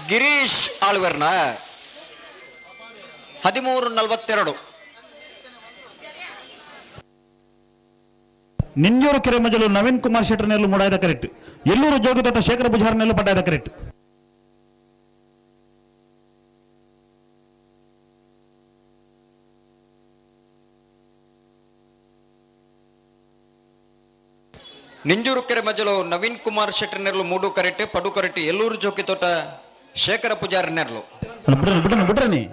ಗಿರೀಶ್ ಆಳ್ವರ್ನ 13:42. ನಿಂಜೂರು ಕೆರೆಮಜಲು ನವೀನ್ ಕುಮಾರ್ ಶೆಟ್ಟರ್ನೆಲ್ಲು ಮೂಡಾಯದ ಕರೆಕ್ಟ್. ಎಲ್ಲೂರು ಜೋಗಿತೋಟ ಶೇಖರ ಬುಜಾರ್ನೆಲ್ಲು ಪಡ್ಡಾಯದ ಕರೆಕ್ಟ್. ನಿಂಜೂರು ಕೆರೆಮಜಲು ನವೀನ್ ಕುಮಾರ್ ಶೆಟ್ಟರ್ನೆರ್ಲು ಮೂಡು ಕರೆಕ್ಟ್. ಪಡು ಕರೆಕ್ಟ್ ಎಲ್ಲೂರು ಜೋಕಿತೋಟ ಶೇಖರ ಪೂಜಾರಿ ನೆರ್ಲು. ಬಿಡ್ರನಿ ಬಿಡ್ರನಿ.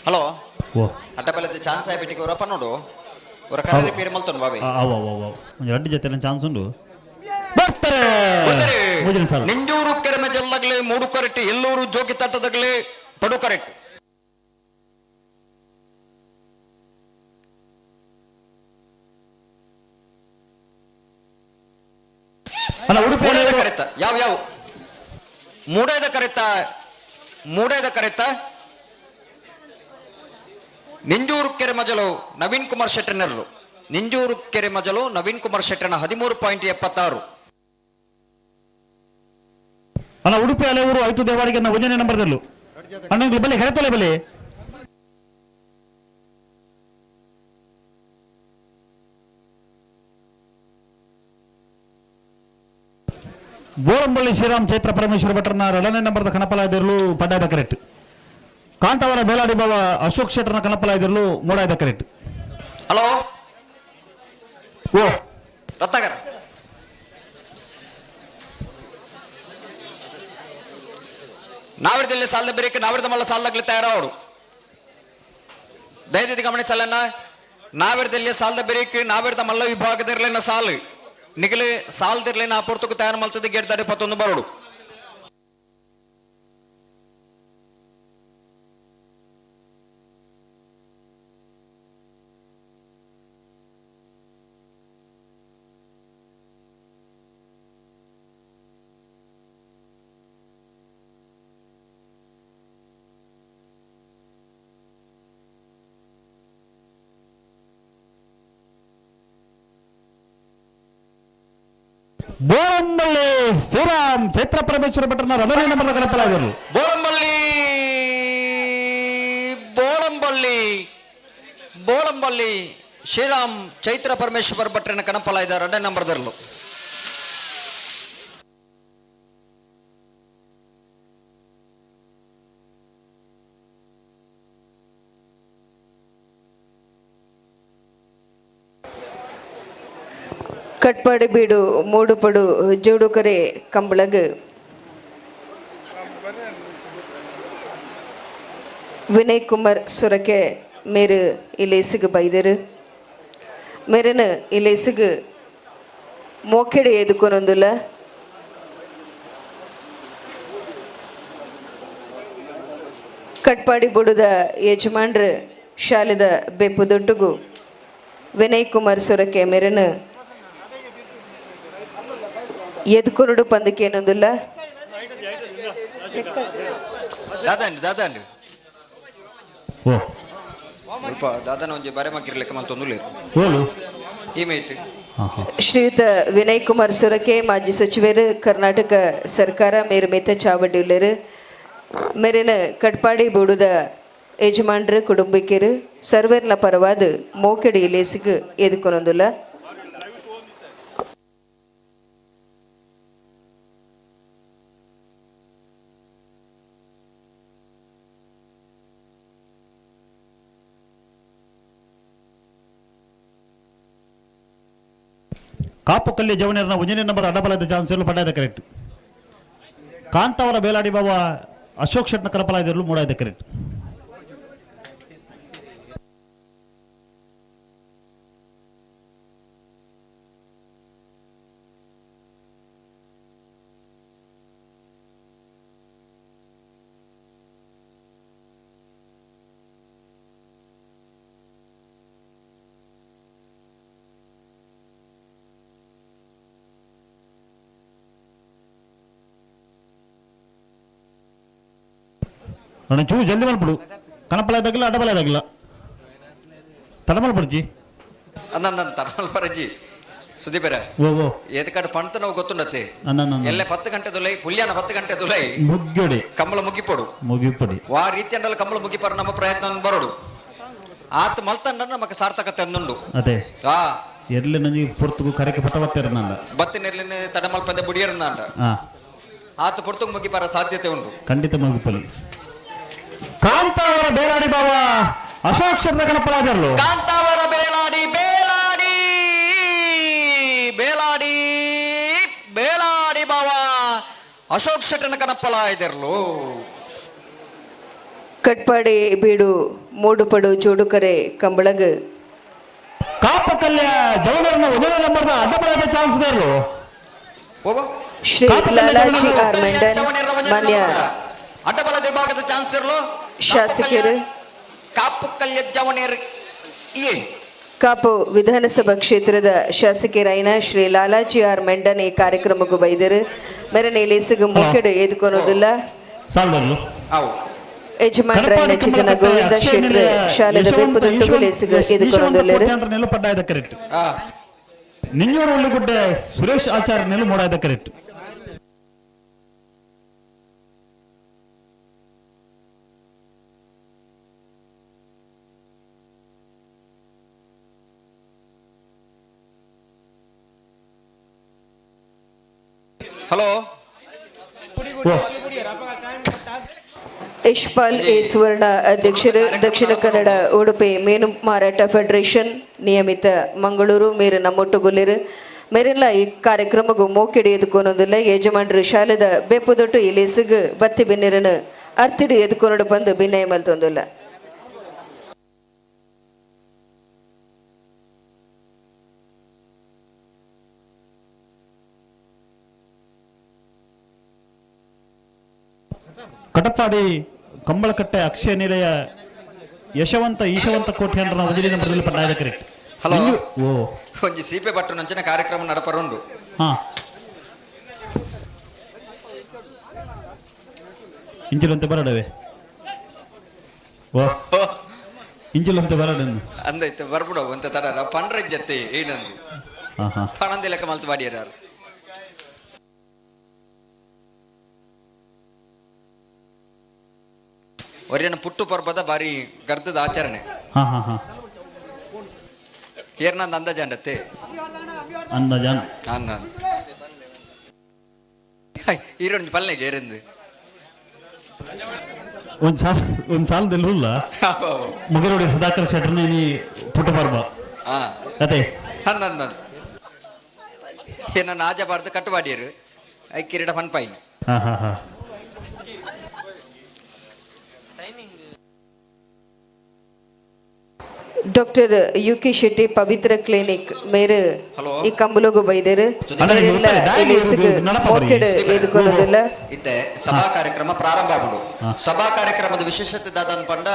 ಹಲೋ ಅಡ್ಡಬಲದ ಚಾನ್ಸ್ ಆಯ್ಬಿಟ್ಟಿಗೆ ಅವರಪ್ಪ ನೋಡು ಅವರ ಕರೆ ರಿಪೇರಿ ಮಲ್ತನು ಬಾಬೆ. ಅವ ಅವ ಅವ ಒಂದು ಎರಡು ಜೊತೆ ಚಾನ್ಸ್ ಉಂಟು. ಬರ್ತಾರೆ ನಿಂಜೂರು ಕೆರೆಮೆ ಜಲ್ದಾಗ್ಲಿ ಮೂಡು ಕರೆಕ್ಟ್. ಎಲ್ಲೂರು ಜೋಕಿ ತಟ್ಟದಾಗ್ಲಿ ಪಡು ಕರೆಕ್ಟ್. ಮೂಡೇದ ಕರೆತ ಯಾವ ಯಾವ ಮೂಡೇದ ಕರೆತ ಮೂಡೇದ ಕರೆತ ನಿಂಜೂರು ಕೆರೆ ಮಜಲು ನವೀನ್ ಕುಮಾರ್ ಶೆಟ್ಟರ್ನೆರಲು. ನಿಂಜೂರು ಕೆರೆ ಮಜಲು ನವೀನ್ ಕುಮಾರ್ ಶೆಟ್ಟರ್ನ 13.76. ಅಲ್ಲ ಉಡುಪಿ ಅಲೆಯೂರು ಐತು ದೇವಾಡಿಗೆ ಒಂದನೇ ನಂಬರ್ದಲ್ಲೂ ಅಣ್ಣ ಬಲಿ ಹೆರತಲೆ ಬಲಿ. ಬೋರಂಬಳ್ಳಿ ಶ್ರೀರಾಮ್ ಚೈತ್ರ ಪರಮೇಶ್ವರ ಭಟ್ರನ ಎರಡನೇ ನಂಬರ್ದ ಕನಪಲಾಯದಿರಲು ಪಡ್ಡಾಯದ ಕರೆಕ್ಟ್. ಕಾಂತಾವರ ಬೇಲಾಡಿ ಬಾವ ಅಶೋಕ್ ಶೆಟ್ಟರ್ನ ಕನಪಲಾಯದಿರಲು ಮೂಡಾಯದ ಕರೆಕ್ಟ್. ಹಲೋ ಓ ರತ್ನಾಕರ ನಾವಿರದಲ್ಲಿ ಸಾಲದ ಬೇರೆ ನಾವಿರದ ಮಲ್ಲ ಸಾಲದಾಗ್ಲಿ ತಯಾರಾವಡು. ದಯದಿದ್ದು ಗಮನಿಸಲನ್ನ ನಾವಿರದಲ್ಲಿ ಸಾಲದ ಬೇರೆ ನಾವಿರದ ಮಲ್ಲ ವಿಭಾಗದಿರ್ಲಿನ ಸಾಲು ನಿಗಲಿ ಸಾಲದಿರ್ಲಿನ ಆ ಪೂರ್ತಕ್ಕೆ ತಯಾರು ಮಲ್ತದ ಗೇಟ್ ದಾಡಿ 21 ಬರೋಡು. ಬೋರಂಬಳ್ಳಿ ಶ್ರೀರಾಮ್ ಚೈತ್ರ ಪರಮೇಶ್ವರ ಭಟ್ರನ ಎರಡನೇ ನಂಬರ್ ಕನಪಲಾಯದರು. ಬೋಳಂಬಳ್ಳಿ ಬೋಳಂಬಳ್ಳಿ ಬೋಳಂಬಳ್ಳಿ ಶ್ರೀರಾಮ್ ಚೈತ್ರ ಪರಮೇಶ್ವರ ಭಟ್ರನ ಕನಪಲಾಯದ ಎರಡನೇ ನಂಬರ್ದರಲು. ಕಟ್ಪಾಡಿ ಬೀಡು ಮೂಡುಪಡು ಜೋಡುಕರೆ ಕಂಬಳಗ್ ವಿನಯ್ ಕುಮಾರ್ ಸುರಕೆ ಮೇರು ಇಲೇಸಿಗೆ ಬೈದರು. ಮೇರನ ಇಲೇಸಿಗೆ ಮೋಕೆಡೆ ಎದುಕೊನೊಂದುಲ್ಲ. ಕಟ್ಪಾಡಿ ಬುಡದ ಯಜಮಾನ್ರು ಶಾಲೆದ ಬೆಪ್ಪುದೊಟ್ಟುಗು ವಿನಯ್ ಕುಮಾರ್ ಸೊರಕೆ ಮೇರನು ಎದ್ಕೊರಡು ಪಂದಕೇನೊಂದುಲ್ಲ. ದಾದಾಂಡ್ ದಾದಾಂಡ್ ಓ ಸ್ವಲ್ಪ ದಾದಾನ ಒಂಜಿ ಬರೆ ಮಕ್ಕಿರ್ಲಿಕ್ಕೆ ಮಲ್ತೊಂದುಲ್ಲೇರು ಓಲು ಈ ಮೇಟ್ ಶ್ರೀಯುತ ವಿನಯ್ ಕುಮಾರ್ ಸೊರಕೆ ಮಾಜಿ ಸಚಿವರು ಕರ್ನಾಟಕ ಸರ್ಕಾರ ಮೇರು ಮೇತ ಚಾವಡಿಯುಳ್ಳರು ಮೇರಿನ ಕಟ್ಪಾಡಿ ಬೂಡುದ ಯಜಮಾನ್ರು ಕುಟುಂಬಿಕರು ಸರ್ವರ್ನ ಪರವಾದ ಮೋಕೆಡಿ ಲೇಸಿಗೆ ಎದುಕೊನೊಂದುಲ್ಲ. ಕಾಪು ಕಲ್ಲಿ ಜವನಿಯರ್ನ ಒಂಜನೇ ನಂಬರ್ ಅಡ್ಡಬಲದ ಚಾನ್ಸ್ ಇರಲು ಪಡ್ಡಾಯದ ಕರೆಕ್ಟ್. ಕಾಂತಾವರ ಬೇಲಾಡಿ ಬಾಬಾ ಅಶೋಕ್ ಶೆಟ್ನ ಕರಪಲಾಯದಿರಲು ಮೂಡಾಯದ ಕರೆಕ್ಟ್. ನಾನು ಚೂರು ಜಲ್ದಿ ಮಲ್ಪಡು ಕಣಪಲಾಯದಾಗಿಲ್ಲ ಅಡ್ಡಬಲಾಯದಾಗಿಲ್ಲ ತಡ ಮಲ್ಪಡ್ಜಿ ಅಂದ ತಡಮಲ್ ಪರಜ್ಜಿ ಸುದೀಪರ ಓ ಓ ಏತಕಾಡು ಪಂತ ನಾವು ಗೊತ್ತುಂಡತ್ತೆ ಅಂದ ಎಲ್ಲ 10 ಗಂಟೆ ದುಲೈ ಪುಲ್ಯಾನ 10 ಗಂಟೆ ದುಲೈ ಮುಗ್ಯೋಡಿ ಕಂಬಳ ಮುಗಿಪೊಡು ಮುಗಿಪೊಡಿ ವಾ ರೀತಿ ಅಂಡಲ ಕಂಬಳ ಮುಗಿಪರ ನಮ್ಮ ಪ್ರಯತ್ನ ಬರೋಡು ಆತ ಮಲ್ತಂಡ ನಮಕ್ ಸಾರ್ಥಕತೆ ಅಂದುಂಡು. ಅದೇ ಆ ಎರ್ಲಿ ನನಗೆ ಪೊರ್ತುಗು ಕರೆಕೆ ಪತವತ್ತೆರನಂದ ಬತ್ತಿನೆರ್ಲಿನ ತಡಮಲ್ಪಂದೆ ಬುಡಿಯರ್ನಾಂಡ ಆತ ಪೊರ್ತುಗು ಮುಗಿಪರ ಸಾಧ್ಯತೆ ಉಂಟು ಖಂಡಿತ ಮುಗಿಪಲಿ. ಕಾಂತಾವರ ಬೇಲಾಡಿ ಬಾಬಾ ಅಶೋಕ್ ಶೆಟ್ನ ಕಣಪಲಾದರ್ಲು ಕಾಂತಾವರ ಬೇಲಾಡಿ ಬೇಲಾಡಿ ಬೇಲಾಡಿ ಬೇಲಾಡಿ ಬಾಬಾ ಅಶೋಕ್ ಶೆಟ್ಟನ ಕಣಪಲಾಯ್ದಿರ್ಲು. ಕಟ್ಪಾಡಿ ಬೀಡು ಮೂಡುಪಡು ಜೋಡುಕರೆ ಕಂಬಳಗ್ ಕಾಪು ಕಲ್ಯ ಜವನರ್ನ ಒಂದನೇ ನಂಬರ್ನ ಅಡ್ಡಬಲದ ಚಾನ್ಸ್ ದೇರ್ಲು. ಶ್ರೀ ಲಾಲಾಜಿ ಆರ್ ಮೆಂಡನ್ ಮಾನ್ಯ ಅಡ್ಡಬಲದ ವಿಭಾಗದ ಚಾನ್ಸ್ ಇರಲು ಶಾಸಕರು ಕಾಪು ಕಲ್ಯ ಜವನೇರ್ ಕಾಪು ವಿಧಾನಸಭಾ ಕ್ಷೇತ್ರದ ಶಾಸಕರಾಯಿನ ಶ್ರೀ ಲಾಲಾಜಿ ಆರ್ ಮೆಂಡನ್ ಈ ಕಾರ್ಯಕ್ರಮಕ್ಕೂ ಬೈದರು ಮೆರನೆ ಲೇಸುಗು ಮೂಕೆಡು ಎದುಕೊನೋದಿಲ್ಲ. ಯಜಮಾನ್ರಾಯನ ಚಿಕ್ಕನ ಗೋವಿಂದ ಶೆಟ್ರು ಶಾಲೆದ ಬೆಪ್ಪುದೊಟ್ಟುಗು ಲೇಸುಗು ಎದುಕೊನೋದಿಲ್ಲರು. ಪಡ್ಡಾಯದ ಕರೆಕ್ಟ್. ನಿಂಜೂರು ಉಳ್ಳಿಗುಡ್ಡೆ ಸುರೇಶ್ ಆಚಾರ್ಯ ನೆಲು ಮೂಡಾಯದ ಕರೆಕ್ಟ್. ಹಲೋ ಯಶ್ಪಾಲ್ ಎ ಸುವರ್ಣ ಅಧ್ಯಕ್ಷರು ದಕ್ಷಿಣ ಕನ್ನಡ ಉಡುಪಿ ಮೀನು ಮಾರಾಟ ಫೆಡರೇಷನ್ ನಿಯಮಿತ ಮಂಗಳೂರು ಮೇರು ನಮ್ಮೊಟ್ಟುಗುಲ್ಲಿರು ಮೇರೆಲ್ಲ ಈ ಕಾರ್ಯಕ್ರಮಗೂ ಮೋಕಿಡಿ ಎದುಕೊನೊಂದಿಲ್ಲ. ಯಜಮಾನ್ರು ಶಾಲೆದ ಬೆಪ್ಪುದೊಟ್ಟು ಈ ಲೇಸುಗು ಬತ್ತಿ ಬೆನ್ನಿರನು ಅರ್ತಿಡಿ ಎದುಕೊನಡು ಬಂದು ಬಿನ್ನಯ ಮಲ್ತೊಂದಿಲ್ಲ. ಕಟಪಾಡಿ ಕಂಬಳಕಟ್ಟೆ ಅಕ್ಷಯ ನಿಲಯ ಯಶವಂತ ಈಶವಂತ ಕೋಟೆ ಅಂದ್ರೆ ನಾವು ಉಜಿರೆ ನಂಬರ್ದಲ್ಲಿ ಪಡ್ಡಾಯದ ಕರೆಕ್ಟ್. ಹಲೋ ಓ ಒಂಜಿ ಸೀಪೆ ಬಟ್ಟು ನಂಚಿನ ಕಾರ್ಯಕ್ರಮ ನಡಪರುಂಡು. ಹಾ ಇಂಚಿಲಂತೆ ಬರಡವೆ ಓ ಇಂಚಿಲಂತೆ ಬರಡ ಅಂದೈತೆ ಬರ್ಬಿಡು ಒಂತ ತಡ ಪಂಡ್ರಜ್ಜತ್ತೆ ಏನಂದು ಹಾ ಹಾ ಪಣಂದಿ ಲೆಕ್ಕ ಮಲ್ತು ಬಾಡಿಯರು. ಒರಿಯನ ಪುಟ್ಟು ಪರ್ಬದ ಬಾರಿ ಗರ್ದದ ಆಚರಣೆ. ಹಾ ಹಾ ಹಾ ಏರ್ನಂದ ಅಂದಾಜಾಂಡತ್ತೆ ಅಂದಾಜಾನ್ ಅಂದ ಈರೊಂಜಿ ಪಲ್ಲೆಗೆ ಏರಂದು ಒಂದು ಸಾಲ ಒಂದು ಸಾಲದಲ್ಲಿ ಉಲ್ಲ ಮುಗರೋಡಿ ಸುಧಾಕರ್ ಶೆಟ್ಟರ್ನೇ ನೀ ಪುಟ್ಟು ಪರ್ಬ ಹಾ ಅದೇ ಅಂದ ಅಂದ ಏನ ಆಜ ಬಾರ್ದು ಕಟ್ಟುವಾಡಿಯರು I ಕಿರೀಟ ಪನ್ಪಾಯಿನ್. ಹಾ ಹಾ ಹಾ doctor U K Shetty Pavitra clinic ಮೇರು ಈ ಕಂಬಲೋಗು ಬೈದರು ಇತ್ತೆ ಸಭಾ ಕಾರ್ಯಕ್ರಮ ಪ್ರಾರಂಭ ಆಗುಂಡು. ಸಭಾ ಕಾರ್ಯಕ್ರಮದ ವಿಶೇಷತೆ ದಾದನ್ ಪಂಡ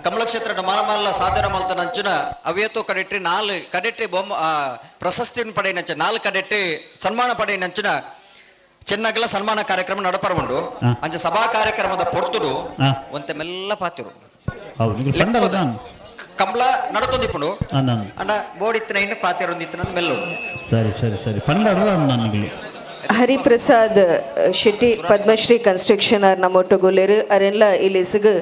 ಕಮಲ ಕ್ಷೇತ್ರದ ಮಾಲಮಾಲ ಸಾಧನೆ ಮಲ್ತನಂಚಿನ ಅವೇತೋ ಕಡೆಟ್ರಿ ನಾಲ್ ಕಡೆಟ್ರಿ ಬೊಮ್ಮ ಪ್ರಶಸ್ತಿಯನ್ನು ಪಡೆಯನಂಚ ನಾಲ್ ಕಡೆಟ್ರಿ ಸನ್ಮಾನ ಪಡೆಯನಂಚಿನ ಚೆನ್ನಗಲ ಸನ್ಮಾನ ಕಾರ್ಯಕ್ರಮ ನಡಪರ ಉಂಡು. ಅಂಚ ಸಭಾ ಕಾರ್ಯಕ್ರಮದ ಪೊರ್ತುಡು ಒಂತೆ ಮೆಲ್ಲ ಪಾತಿರು. ಕಮಲ ನಡತೊಂದಿಪ್ಪುಂಡು ಅಂಡ ಬೋಡಿತ್ತಿನ ಇನ್ನು ಪಾತಿರೊಂದಿತ್ತಿನ ಮೆಲ್ಲುಡು. ಸರಿ ಸರಿ ಸರಿ ಪಂಡರ ನನಗೆ. ಹರಿಪ್ರಸಾದ್ ಶೆಟ್ಟಿ ಪದ್ಮಶ್ರೀ ಕನ್ಸ್ಟ್ರಕ್ಷನ್ ಆರ್ ನಮ್ಮೊಟ್ಟು ಗುಲ್ಲೇರು ಅರೆನ್ಲ ಇಲ್ಲಿಸುಗು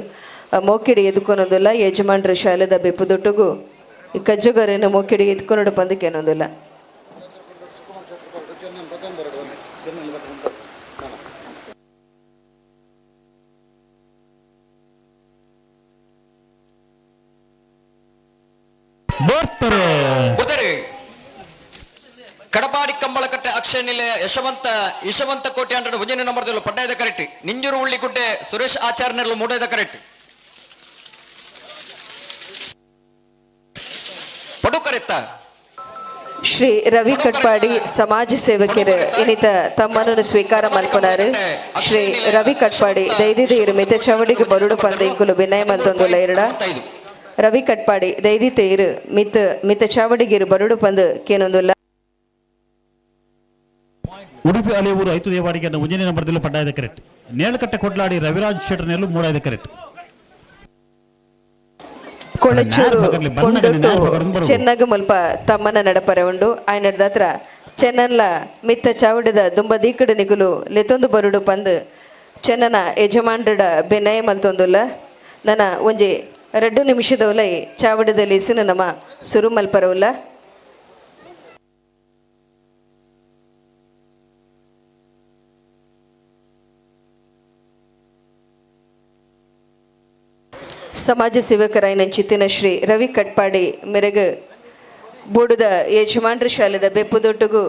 ಮೋಕಿಡಿ ಎದುಕೊನೊಂದುಲ್ಲ ಯಜಮಾನ್ರ ಶಾಲೆದ ಬೆಪ್ಪುದೊಟ್ಟುಗು ಕಜ್ಜುಗರನ್ನು ಮೋಕಿಡಿ ಎದ್ಕೊನೊಡು ಪಂದಕ್ಕೇನೊಂದುಲ್ಲ. ಕಡಪಾಡಿ ಕಂಬಳಕಟ್ಟೆ ಅಕ್ಷಯ ನಿಲಯ ಯಶವಂತ ಯಶವಂತ ಕೋಟೆ ಅಂಟಡು ಒಂಜನೇ ನಂಬರ್ದಲ್ಲೂ ಪಡ್ಡಾಯದ ಕರೆಕ್ಟ್. ನಿಂಜೂರು ಉಳ್ಳಿಗುಡ್ಡೆ ಸುರೇಶ್ ಆಚಾರ್ಯನೆಲ್ಲ ಮೂಡಾಯದ ಕರೆಕ್ಟ್. ಪಡುಕರೆತ್ತ ಶ್ರೀ ರವಿ ಕಟ್ಪಾಡಿ ಸಮಾಜ ಸೇವಕರು ಇನ್ನಿತ ತಮ್ಮನನ್ನು ಸ್ವೀಕಾರ ಮಲ್ಪನಾರು. ಶ್ರೀ ರವಿ ಕಟ್ಪಾಡಿ ದೈದಿದ ಇರು ಮಿತ ಚವಡಿಗೆ ಬರುಡು ಪಂದ ಇಂಕುಲು ವಿನಯ ಮಲ್ತೊಂದುಲ್ಲ ಎರಡ. ರವಿ ಕಟ್ಪಾಡಿ ದೈದಿತ ಇರು ಮಿತ ಮಿತ ಚಾವಡಿಗಿರು ಬರುಡು ಪಂದು ಕೇನೊಂದುಲ್ಲ. ಉಡುಪಿ ಅಲೆಯೂರು ಐತು ದೇವಾಡಿಗೆ ಒಂಜನೇ ನಂಬರ್ದಲ್ಲಿ ಪಡ್ಡಾಯದ ಕರೆಕ್ಟ್. ನೇಳಕಟ್ಟೆ ಕೊಡ್ಲಾಡಿ ರವಿರಾಜ್ ಶೆಟ್ಟರ್ನೆಲ್ಲೂ ಮೂಡಾಯದ ಕರೆಕ್ಟ್. ಕೊಳಚೂರು ಕೊಂಡೊಟ್ಟು ಚೆನ್ನಗ ಮುಲ್ಪ ತಮ್ಮನ ನಡಪರೆ ಉಂಡು. ಆಯ್ನಡ್ದಾತ್ರ ಚೆನ್ನನ್ಲ ಮಿತ್ತ ಚಾವಡಿದ ದುಂಬ ದೀಕಡು ನಿಗುಲು ಲೆತೊಂದು ಬರುಡು ಪಂದು ಚೆನ್ನನ ಯಜಮಾನ್ರಡ ಬೆನಯ ಮಲ್ತೊಂದುಲ್ಲ. ನನ್ನ ಒಂಜಿ 2 ನಿಮಿಷದ ಉಲೈ ಚಾವಡಿದ ಲೇಸಿನ ನಮ್ಮ ಸುರು ಮಲ್ಪರವುಲ್ಲ. ಸಮಾಜ ಸೇವಕರಾಯಿನ ಚಿತ್ತಿನ ಶ್ರೀ ರವಿ ಕಟ್ಪಾಡಿ ಮೆರಗು ಬೂಡುದ ಯಜಮಾನ್ರ ಶಾಲೆದ ಬೆಪ್ಪುದೊಟ್ಟುಗು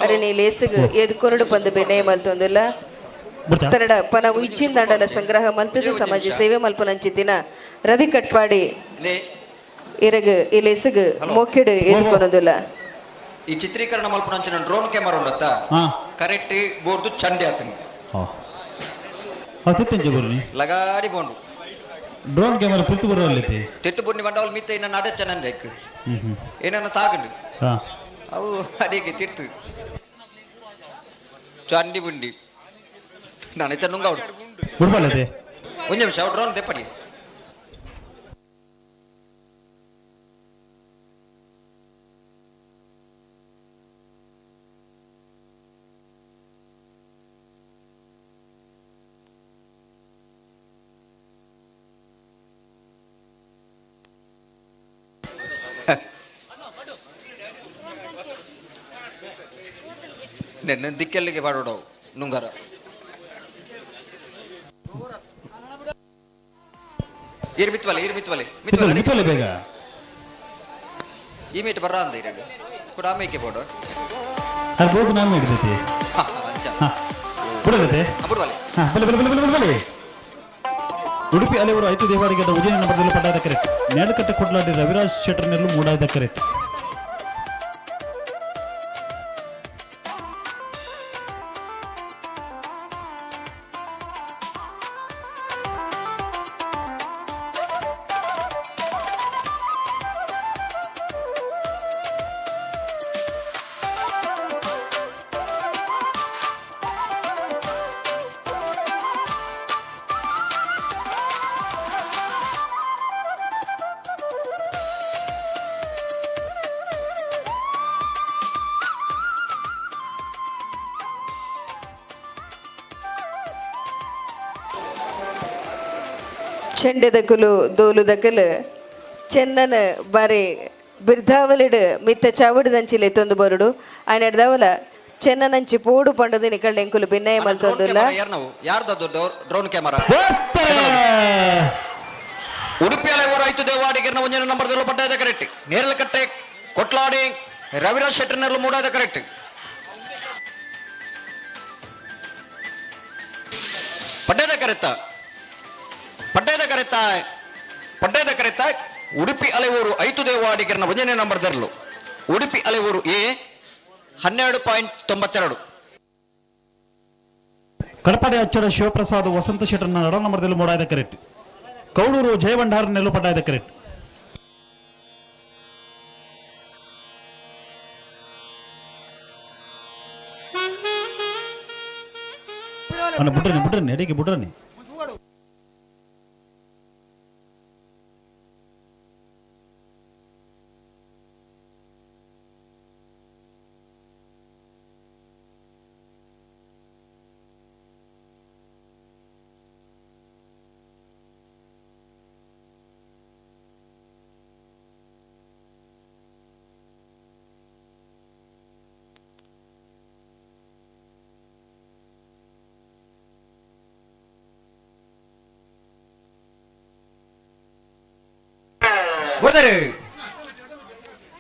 ಅರಣಿ ಲೇಸುಗು ಎದುಕೊರಡು ಪಂದು ಬೆನಯ ಮಲ್ತೊಂದುಲ್ಲ. ತರಡ ಪನ ಉಜ್ಜಿಂದಾಂಡಲ ಸಂಗ್ರಹ ಮಲ್ತದ ಸಮಾಜ ಸೇವೆ ಮಲ್ಪನಂಚಿತ್ತಿನ ರವಿ ಕಟ್ಪಾಡಿ ಇರಗು ಈ ಲೇಸುಗು ಮೋಕೆಡು ಎದುಕೊನೊಂದುಲ್ಲ. ಈ ಚಿತ್ರೀಕರಣ ಮಲ್ಪನಂಚಿನ ಡ್ರೋನ್ ಕ್ಯಾಮರಾ ಉಂಡತ್ತ ಕರೆಕ್ಟ್ ಬೋರ್ದು ಚಂಡಿ ಆತನಿ ಲಗಾಡಿ ಬೋಂಡು ಡ್ರೋನ್ ಕ್ಯಾಮರಾ ತಿರ್ತು ಬರುವಲ್ಲಿತಿ ತಿರ್ತು ಬುರ್ನಿ ಬಂಡವಲ್ ಮಿತ್ತ ಇನ್ನ ನಡಚ ನನ್ ರೇಕ್ ಏನನ್ನ ತಾಗಂಡು ಅವು ಅಡಿಗೆ ತಿರ್ತು ಚಂಡಿ ಬುಂಡಿ ನಾನೈತ ನುಂಗೌಡು ಬುಡ್ಬಲ್ಲದೆ ಒಂದು ನಿಮಿಷ ಡ್ರೋನ್ ದೆಪ್ಪಡಿ. ನೆನ್ನ ದಿಕ್ಕೆಲ್ಲಿಗೆ ಬಾಡೋಡವು ನುಂಗರ ಇರು ಮಿತ್ವಲೆ ಇರು ಮಿತ್ವಲೆ ಮಿತ್ವಲೆ ಮಿತ್ವಲೆ ಬೇಗ ಈ ಮೀಟ್ ಬರ್ರ ಅಂದ ಇರಾಗ ಕೂಡ ಆಮೇಕೆ ಬೋಡು ಅರ್ಬೋದು ನಾನು ಹಿಡಿದೈತಿ ಬಿಡಲತೆ ಬಿಡುವಲೆ ಬಲೆ ಬಲೆ ಬಲೆ ಬಲೆ ಬಲೆ. ಉಡುಪಿ ಅಲೆಯವರು ಐತು ದೇವಾಡಿಗೆ ಉಜ್ಜಯಿನಿ ನಂಬರ್ದಲ್ಲಿ ಪಡ್ಡಾಯದ ಕರೆಕ್ಟ್. ನೇಳಕಟ್ಟೆ ಕೊಡ್ಲಾಡಿ ರವಿರಾಜ್ ಶೆಟ್ಟರ್ನೆಲ್ಲೂ ಮೂಡಾಯದ ಕರೆಕ್ಟ್. ಚೆಂಡೆದಕುಲು ದೋಲುದಕಲು ಚೆನ್ನನ ಬಾರಿ ಬಿರ್ದಾವಲಿಡು ಮಿತ್ತ ಚಾವಡಿದಂಚಿಲೆ ತೊಂದು ಬರುಡು ಆಯ್ನಡ್ದವಲ ಚೆನ್ನನಂಚಿ ಪೋಡು ಪಂಡದು ನಿಕಳ್ಳ ಎಂಕುಲು ಭಿನ್ನಯ ಮಲ್ತೊಂದುಲ್ಲ. ಡ್ರೋನ್ ಕ್ಯಾಮರಾ ಉಡುಪಿ ಅಲೆವರು ಐತು ದೇವಾಡಿಗಿರ್ನ ಒಂಜನ ನಂಬರ್ದಲ್ಲೂ ಪಡ್ಡಾಯದ ಕರೆಕ್ಟ್. ನೇರಲಕಟ್ಟೆ ಕೊಟ್ಲಾಡಿ ರವಿರಾಜ್ ಶೆಟ್ಟರ್ನೆಲ್ಲ ಮೂಡಾದ ಕರೆಕ್ಟ್. ಪಡ್ಡಾಯದ ಕರೆತ್ತ ಪಡ್ಡಾಯದ ಕರೆತ್ತ ಪಡ್ಡಾಯದ ಕರೆತ್ತ ಉಡುಪಿ ಅಲೆವೂರು ಐತು ದೇವಾಡಿಗರನ ಒಂದನೇ ನಂಬರ್ ದರಲು. ಉಡುಪಿ ಅಲೆವೂರು ಎ 12.92. ಕಡಪಾಡಿ ಅಚ್ಚರ ಶಿವಪ್ರಸಾದ್ ವಸಂತ ಶೆಟ್ಟರ್ನ ನಡ ನಂಬರ್ದಲ್ಲಿ ಮೂಡಾಯದ ಕರೆಕ್ಟ್. ಕೌಡೂರು ಜಯಭಂಡಾರ ನೆಲ್ಲು ಪಡ್ಡಾಯದ ಕರೆಕ್ಟ್. ಅಣ್ಣ ಬುಡ್ರನಿ ಬುಡ್ರನಿ ಅಡಿಗೆ ಬುಡ್ರನಿ.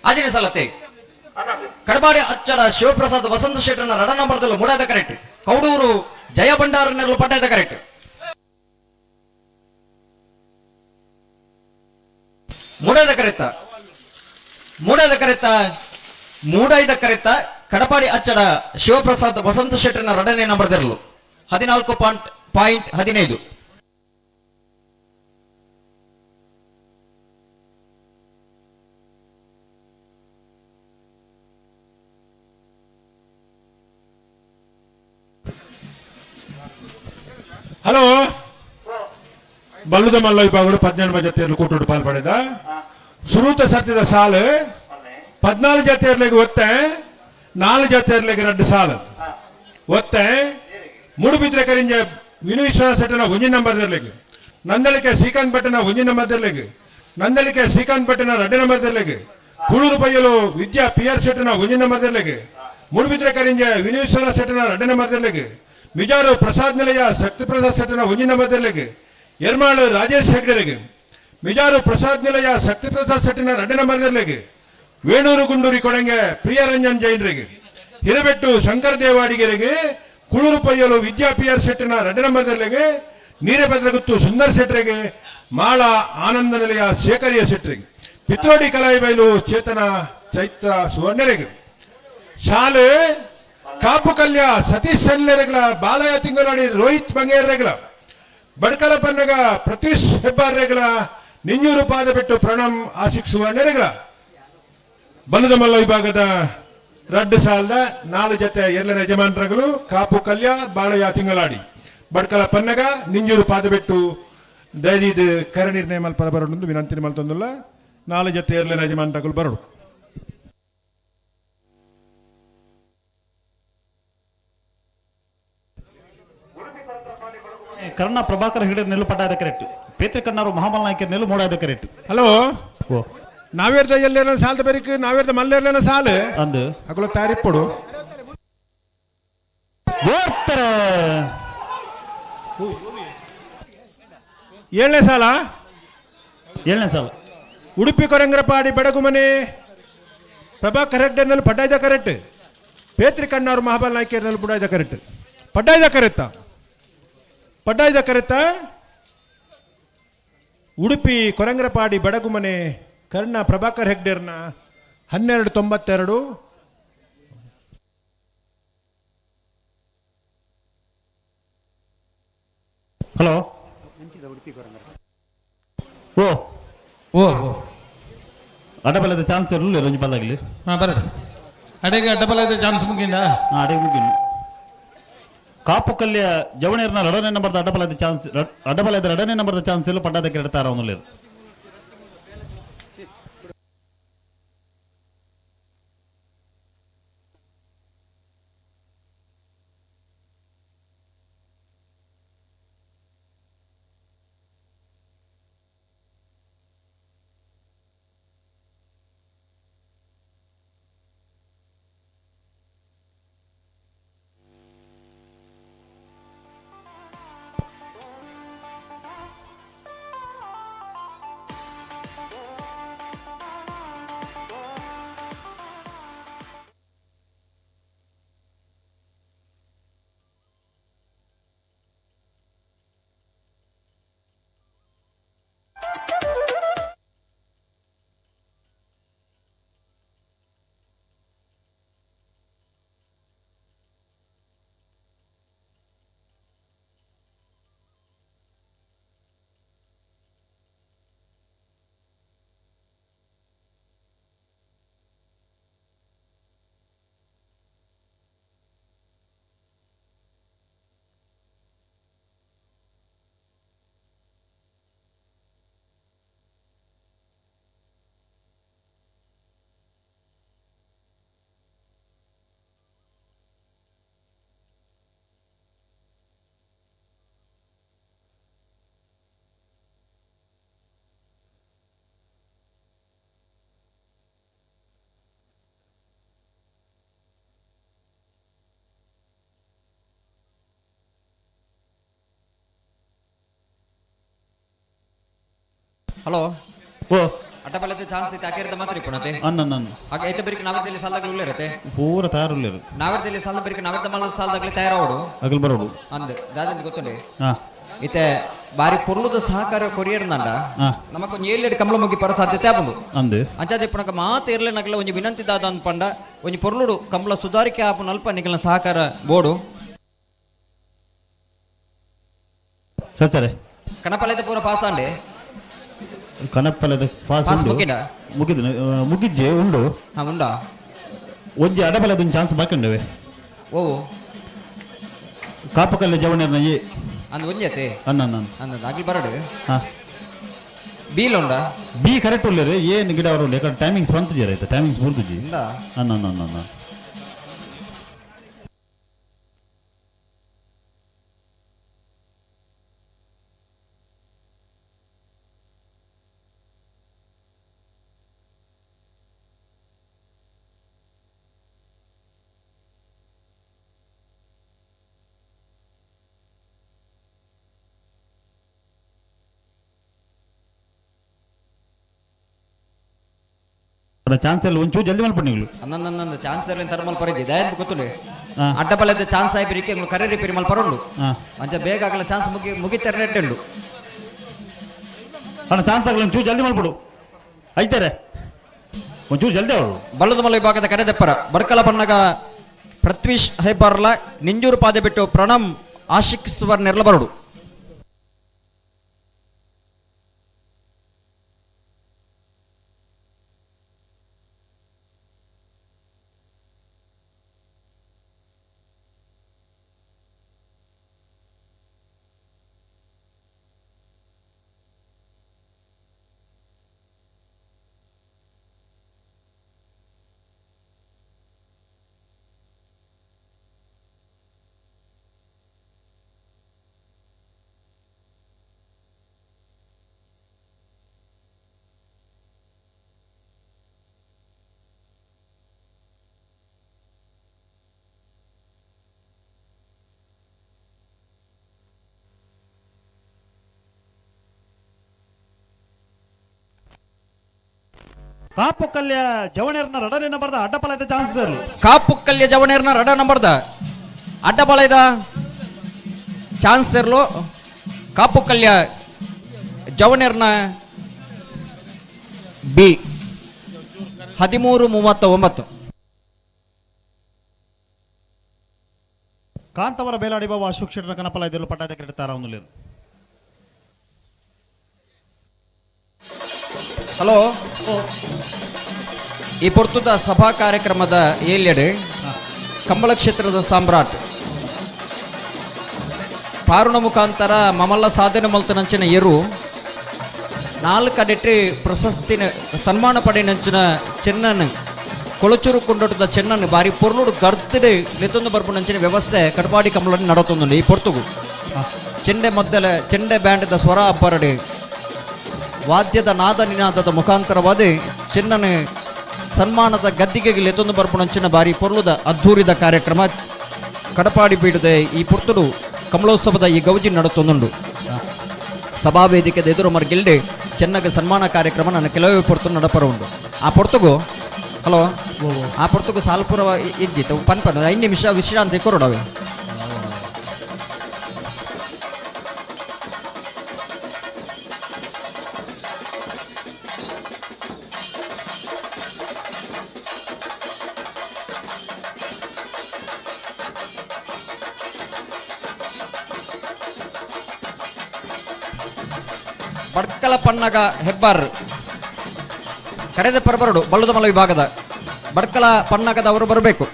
ಆಜಿನ ಸಲತೆ ಕಡಬಾಡಿ ಅಚ್ಚಡ ಶಿವಪ್ರಸಾದ್ ವಸಂತ ಶೆಟ್ಟರ್ನ ರಡ ನಂಬರ್ದಲ್ಲೂ ಮೂಡಾದ ಕರೆಕ್ಟ್. ಕೌಡೂರು ಜಯ ಭಂಡಾರನೆಲ್ಲ ಪಟ್ಟಾದ ಕರೆಕ್ಟ್. ಮೂಡಾದ ಕರೆತ ಮೂಡಾದ ಕರೆತ ಮೂಡಾಯ್ದ ಕರೆತ ಕಡಪಾಡಿ ಅಚ್ಚಡ ಶಿವಪ್ರಸಾದ್ ವಸಂತ ಶೆಟ್ಟರ್ನ ರಡನೆ ನಂಬರ್ದಿರಲು 14.15. ಹಲೋ ಬಲ್ಲುದ ಮಲ್ಲ ವಿಭಾಗಗಳು 18 ಜೊತೆಯಲ್ಲಿ ಕೂಟುಡು ಪಾಲ್ಪಡೆದ ಸುರೂತ ಸತ್ಯದ ಸಾಲು 14 ಜೊತೆಯರ್ಲಿಗೆ ಒತ್ತೆ 4 ಜೊತೆಯರ್ಲಿಗೆ 2 ಸಾಲು ಒತ್ತೆ ಮೂಡುಬಿದ್ರೆ ಕರಿಂಜ ವಿನು ವಿಶ್ವನಾಥ ಶೆಟ್ಟನ ಒಂಜಿ ನಂಬರ್ ಇರ್ಲಿಕ್ಕೆ ನಂದಳಿಕೆ ಶ್ರೀಕಾಂತ್ ಭಟ್ಟನ ಒಂಜಿ ನಂಬರ್ ಇರ್ಲಿಕ್ಕೆ ನಂದಳಿಕೆ ಶ್ರೀಕಾಂತ್ ಭಟ್ಟನ 2 ನಂಬರ್ ಇರ್ಲಿಕ್ಕೆ ಕೂಳೂರು ಪೈಯಲು ವಿದ್ಯಾ ಪಿ ಆರ್ ಶೆಟ್ಟನ ಒಂಜಿ ನಂಬರ್ ಇರ್ಲಿಕ್ಕೆ ಮೂಡುಬಿದ್ರೆ ಕರಿಂಜ ವಿನು ವಿಶ್ವನಾಥ ಶೆಟ್ಟನ 2 ನಂಬರ್ ಇರ್ಲಿಕ್ಕೆ ಮಿಜಾರು ಪ್ರಸಾದ್ ನಿಲಯ ಶಕ್ತಿ ಪ್ರಸಾದ್ ಶೆಟ್ಟನ ಒಂಜಿ ನಂಬರ್ ಇರ್ಲಿಕ್ಕೆ ಎರ್ಮಾಳು ರಾಜೇಶ್ ಹೆಗ್ಡೆರಿಗೆ ಮಿಜಾರು ಪ್ರಸಾದ್ ನಿಲಯ ಶಕ್ತಿ ಪ್ರಸಾದ್ ಶೆಟ್ಟನ 2 ನಂಬರ್ ಇರ್ಲಿಕ್ಕೆ ವೇಣೂರು ಗುಂಡೂರಿ ಕೊಡಂಗೆ ಪ್ರಿಯರಂಜನ್ ಜೈನರಿಗೆ ಹಿರಬೆಟ್ಟು ಶಂಕರ್ ದೇವಾಡಿಗರಿಗೆ ಕುಳೂರು ಪೈಯಲು ವಿದ್ಯಾ ಪಿ ಆರ್ ಶೆಟ್ಟನ 2 ನಂಬರ್ ಇರ್ಲಿಕ್ಕೆ ನೀರಭದ್ರಗುತ್ತು ಸುಂದರ್ ಶೆಟ್ಟರಿಗೆ ಮಾಳ ಆನಂದ ನಿಲಯ ಶೇಖರಿಯ ಶೆಟ್ಟರಿಗೆ ಪಿತ್ರೋಡಿ ಕಲಾಯಿಬೈಲು ಚೇತನ ಚೈತ್ರ ಸುವರ್ಣರಿಗೆ ಶಾಲೆ ಕಾಪು ಕಲ್ಯ ಸತೀಶ್ ಸನ್ಲೆರೆಗಳ ಬಾಲಯ ತಿಂಗಳಾಡಿ ರೋಹಿತ್ ಬಂಗೇರ್ರೆಗಳ ಬಡ್ಕಲ ಪನ್ನಗ ಪ್ರತೀಶ್ ಹೆಬ್ಬಾರ್ರೆಗಳ ನಿಂಜೂರು ಪಾದಬೆಟ್ಟು ಪ್ರಣಮ್ ಆಶಿಕ್ ಸುವರ್ಣರೆಗಳ ಬಲ್ಲದ ಮಲ್ಲ ವಿಭಾಗದ 2 ಸಾಲದ 4 ಜೊತೆ ಎರಡನೇ ಯಜಮಾನರುಗಳು ಕಾಪು ಕಲ್ಯ ಬಾಳಯ್ಯ ತಿಂಗಳಾಡಿ ಬಡ್ಕಲ ಪನ್ನಗ ನಿಂಜೂರು ಪಾದಬೆಟ್ಟು ದಯದೀದ್ ಕರ ನಿರ್ಣಯ ಮಲ್ಪರ ಬರಡು ವಿನಂತಿ ಮಲ್ತೊಂದುಲ್ಲ 4 ಜೊತೆ ಎರಡನೇ ಯಜಮಾನರುಗಳು ಬರಡು. ಕರ್ಣ ಪ್ರಭಾಕರ್ ಹೆಗಡೆ ನೆಲ್ಲು ಪಟ್ಟಾದ ಕರೆಕ್ಟ್. ಪೇತ್ರಿ ಕಣ್ಣಾರು ಮಹಾಬಲ ನಾಯಕರ ನೆಲ್ಲು ಮೂಡಾದ ಕರೆಕ್ಟ್. ಹಲೋ ಓ ನಾವೇರ್ದ ಎಲ್ಲೇನ ಸಾಲದ ಬೆರಿಕ್ ನಾವೇರ್ದ ಮಲ್ಲೇರ್ಲೇನ ಸಾಲು ಅಂದು ಅಗುಲ ತಾರಿಪ್ಪಡು ಏಳನೇ ಸಾಲ ಏಳನೇ ಸಾಲ ಉಡುಪಿ ಕೊರಂಗ್ರಪಾಡಿ ಬೆಡಗುಮನೆ ಪ್ರಭಾಕರ್ ಹೆಗ್ಡೆನಲ್ಲಿ ಪಡ್ಡಾಯ್ದ ಕರೆಕ್ಟ್. ಪೇತ್ರಿ ಕಣ್ಣಾರು ಮಹಾಬಲ ನಾಯಕರಲ್ಲಿ ಬುಡಾಯ್ದ ಕರೆಕ್ಟ್. ಪಡ್ಡಾಯ್ದ ಕರೆಕ್ತ ಪಡ್ಡಾಯ್ದ ಕರೆತ ಉಡುಪಿ ಕೊರಂಗ್ರಪಾಡಿ ಬಡಗುಮನೆ ಕರ್ಣ ಪ್ರಭಾಕರ್ ಹೆಗ್ಡೆರ್ನ 12.92. ಹಲೋ ಓ ಓ ಓ ಅಡ್ಡಬಲದ ಚಾನ್ಸ್ ಇರಲಿಲ್ಲ ರಂಜಿ ಬಲ್ಲಾಗಲಿ. ಹಾಂ ಬರಡು ಅಡೆಗೆ ಅಡ್ಡಬಲದ ಚಾನ್ಸ್ ಮುಗಿಂದ. ಹಾಂ ಅಡೆಗೆ ಮುಗಿನ ಕಾಪು ಕಲ್ಯ ಜವಣೇರ್ನ ಎರಡನೇ ನಂಬರ್ದ ಅಡ್ಡಬಲದ ಚಾನ್ಸ್ ಅಡ್ಡಬಲದ ಎರಡನೇ ನಂಬರ್ದ ಚಾನ್ಸ್ ಇಲ್ಲ ಪಡ್ಡಾದ ಕೆರಡ್ತಾರ ಅವನಲ್ಲಿ. ಹಲೋ. ಓ. ಅಡ್ಡಬಲತೆ ಚಾನ್ಸ್ ಇತ್ತು ಆಕಿರದ ಮಾತ್ರ ಇಪ್ಪಣತೆ. ಅಂದ ಅಂದ ಅಂದ. ಆಗ ಐತೆ ಬೆರಿಕೆ ನಾವರ್ದಲ್ಲಿ ಸಾಲದಾಗಲು ಉಳ್ಳೇರತೆ. ಪೂರ ತಯಾರುಲ್ಲೇರು. ನಾವರ್ದಲ್ಲಿ ಸಾಲದ ಬೆರಿಕೆ ನಾವರ್ದ ಮಲ್ಲ ಸಾಲದಾಗಲಿ ತಯಾರಾವಡು. ಅಗಲ್ ಬರೋಡು. ಅಂದ್ ದಾದಂತ ಗೊತ್ತುಂಡೆ. ಹಾ. ಇತ್ತೆ ಬಾರಿ ಪೊರ್ಲುದ ಸಹಕಾರ ಕೊರಿಯರ್ದಂಡ. ಹಾ. ನಮಕ್ ಒಂಜಿ ಏಳೆಡ್ ಕಮಲ ಮುಗಿ ಪರ ಸಾಧ್ಯತೆ ಆಪುಂಡು. ಅಂದ್. ಅಂಚಾದ ಇಪ್ಪುನಕ ಮಾತ ಇರ್ಲೆ ನಗಲ ಒಂಜಿ ವಿನಂತಿ ದಾದ ಪಂಡ ಒಂಜಿ ಪೊರ್ಲುಡು ಕಮಲ ಸುಧಾರಿಕೆ ಆಪುನ ಅಲ್ಪ ನಿಗಲ್ನ ಸಹಕಾರ ಬೋಡು. ಸರಿ ಸರಿ. ಕಣಪಲೈತೆ ಪೂರ ಪಾಸ್ ಆಂಡೆ. ಕನಪ್ಪಲದ ಪಾಸ್ ಪಾಸ್ ಉಂಡು. ಮುಗಿಂಡ? ಮುಗಿದು ಮುಗಿಜ್ಜೆ ಉಂಡು. ಹಾ ಉಂಡಾ. ಒಂಜಿ ಅಡಬಲದ ಒಂಜಿ ಚಾನ್ಸ್ ಬಾಕಿ ಉಂಡವೆ. ಓ. ಕಾಪುಕಲ್ಲೆ ಜವಣರ್ನ ಏ. ಅಂದ್ ಒಂಜಿ ಅತೆ. ಅಂದ ಅಂದ ಅಂದ. ಅಂದ ಅಗ್ಲಿ ಬರಡು. ಹಾ. ಬೀಲ್ ಉಂಡಾ? ಬಿ ಕರೆಕ್ಟ್ ಉಲ್ಲೇರು ಏನು ಗಿಡ ಅವರು ಉಂಡು ಯಾಕಂದ್ರೆ ಟೈಮಿಂಗ್ಸ್ ಬಂತು ಜರ ಆಯ್ತಾ ಟೈಮಿಂಗ್ಸ್ ಮುರ್ದುಜಿ. ಉಂಡಾ? ಅಂದ ಅಂದ ಅಂದ ಅಂದ. ಚಾನ್ಸ್ ಎಲ್ಲ ಒಂಚೂರು ಜಲ್ದಿ ಮಲ್ಪಂಡಿಗಳು. ಅಂದಂದಂದ ಚಾನ್ಸ್ ಎಲ್ಲ ತರ್ಮಲ್ ಪರಿದ್ದೆ ದಯದ್ ಗೊತ್ತುಂಡೆ. ಅಡ್ಡಬಲದ ಚಾನ್ಸ್ ಆಯ್ ಬಿರಿಕೆ ಕರೆ ರಿಪೇರಿ ಮಲ್ಪ ಪರೊಂಡು. ಅಂಚ ಬೇಗ ಆಗಲ ಚಾನ್ಸ್ ಮುಗಿ ಮುಗಿತಾರೆ ನೆಟ್ಟುಂಡು. ಅಣ್ಣ ಚಾನ್ಸ್ ಆಗಲ್ಲ ಒಂಚೂರು ಜಲ್ದಿ ಮಲ್ಪಡು. ಐತಾರೆ ಒಂಚೂರು ಜಲ್ದಿ ಅವಳು. ಬಲ್ಲದ ಮಲ್ಲ ವಿಭಾಗದ ಕರೆದೆಪ್ಪರ ಬಡ್ಕಲ ಬಣ್ಣಗ ಪೃಥ್ವೀಶ್ ಹೆಬ್ಬಾರ್ಲ ನಿಂಜೂರು ಪಾದೆ ಬಿಟ್ಟು ಪ್ರಣಮ್ ಆಶಿಕ್ ಸುವರ್ ನೆರ್ಲಬರಡು. ಕಾಪು ಕಲ್ಯ ಜವಣೇರ್ನ ರಡನೆ ನಂಬರ್ದ ಅಡ್ಡಪಲ ಚಾನ್ಸ್ ಇರಲಿ. ಕಾಪು ಕಲ್ಯ ಜವಣೇರ್ನ ರಡ ನಂಬರ್ದ ಅಡ್ಡಪಲ ಇದ ಚಾನ್ಸ್ ಇರಲು. ಕಾಪು ಕಲ್ಯ ಜವಣೇರ್ನ ಬಿ 13:39. ಕಾಂತವರ ಬೇಲಾಡಿ ಬಾಬು ಅಶೋಕ್ ಶೆಟ್ಟರ ಕನಪಲ ಇದ್ದರು ಪಟ್ಟಾದ ಕ್ರೀಡೆ ತಾರ ಒಂದು. ಹಲೋ. ಈ ಪೊರ್ತುದ ಸಭಾ ಕಾರ್ಯಕ್ರಮದ ಏಲ್ಯಡು ಕಂಬಳ ಕ್ಷೇತ್ರದ ಸಾಮ್ರಾಟ್ ಪಾರುಣ ಮುಖಾಂತರ ಮಮಲ್ಲ ಸಾಧನೆ ಮಲ್ತನಂಚಿನ ಎರು 4 ಅಡೆಟ್ರಿ ಪ್ರಶಸ್ತಿನ ಸನ್ಮಾನ ಪಡೆಯನಂಚಿನ ಚೆನ್ನನ್ ಕೊಳಚೂರು ಕೊಂಡೋಟದ ಚೆನ್ನನ್ ಬಾರಿ ಪೊರ್ಲುಡು ಗರ್ದಡು ಲೆತ್ತೊಂದು ಬರ್ಪುನಂಚಿನ ವ್ಯವಸ್ಥೆ ಕಡಪಾಡಿ ಕಂಬಳನ್ನು ನಡತೊಂದುಂಡು. ಈ ಪೊರ್ತುಗು ಚೆಂಡೆ ಮದ್ದಲ ಚೆಂಡೆ ಬ್ಯಾಂಡ್ದ ಸ್ವರ ಅಬ್ಬರಡು ವಾದ್ಯದ ನಾದ ನಿನಾದದ ಮುಖಾಂತರವಾದ ಚೆನ್ನನ ಸನ್ಮಾನದ ಗದ್ದಿಗೆಗೆ ಲೆತ್ತೊಂದು ಬರ್ಪುನಂಚಿನ ಬಾರಿ ಪೊರ್ಲುದ ಅದ್ಧೂರಿದ ಕಾರ್ಯಕ್ರಮ ಕಡಪಾಡಿ ಬೀಡದೆ ಈ ಪೊರ್ತುಡು ಕಮಲೋತ್ಸವದ ಈ ಗೌಜಿ ನಡತೊಂದುಂಡು. ಸಭಾವೇದಿಕೆದ ಎದುರು ಮರ್ಗಿಲ್ಡೆ ಚೆನ್ನಗ ಸನ್ಮಾನ ಕಾರ್ಯಕ್ರಮ ನನ್ನ ಕೆಲವೇ ಪೊರ್ತು ನಡಪರ ಉಂಡು. ಆ ಪೊರ್ತುಗು ಹಲೋ ಆ ಪೊರ್ತುಗು ಸಾಲ್ಪುರ ಇಜ್ಜಿತ್ತು ಪನ್ಪನ 5 ನಿಮಿಷ ವಿಶ್ರಾಂತಿ ಕೊರಡವೆ. ಬಡ್ಕಲ ಪನ್ನಗ ಹೆಬ್ಬಾರ್ ಕರೆದ ಪರಬರಡು ಬಲ್ಲದಮಲ ವಿಭಾಗದ ಬಡ್ಕಲ ಪನ್ನಗದವರು ಬರಬೇಕು.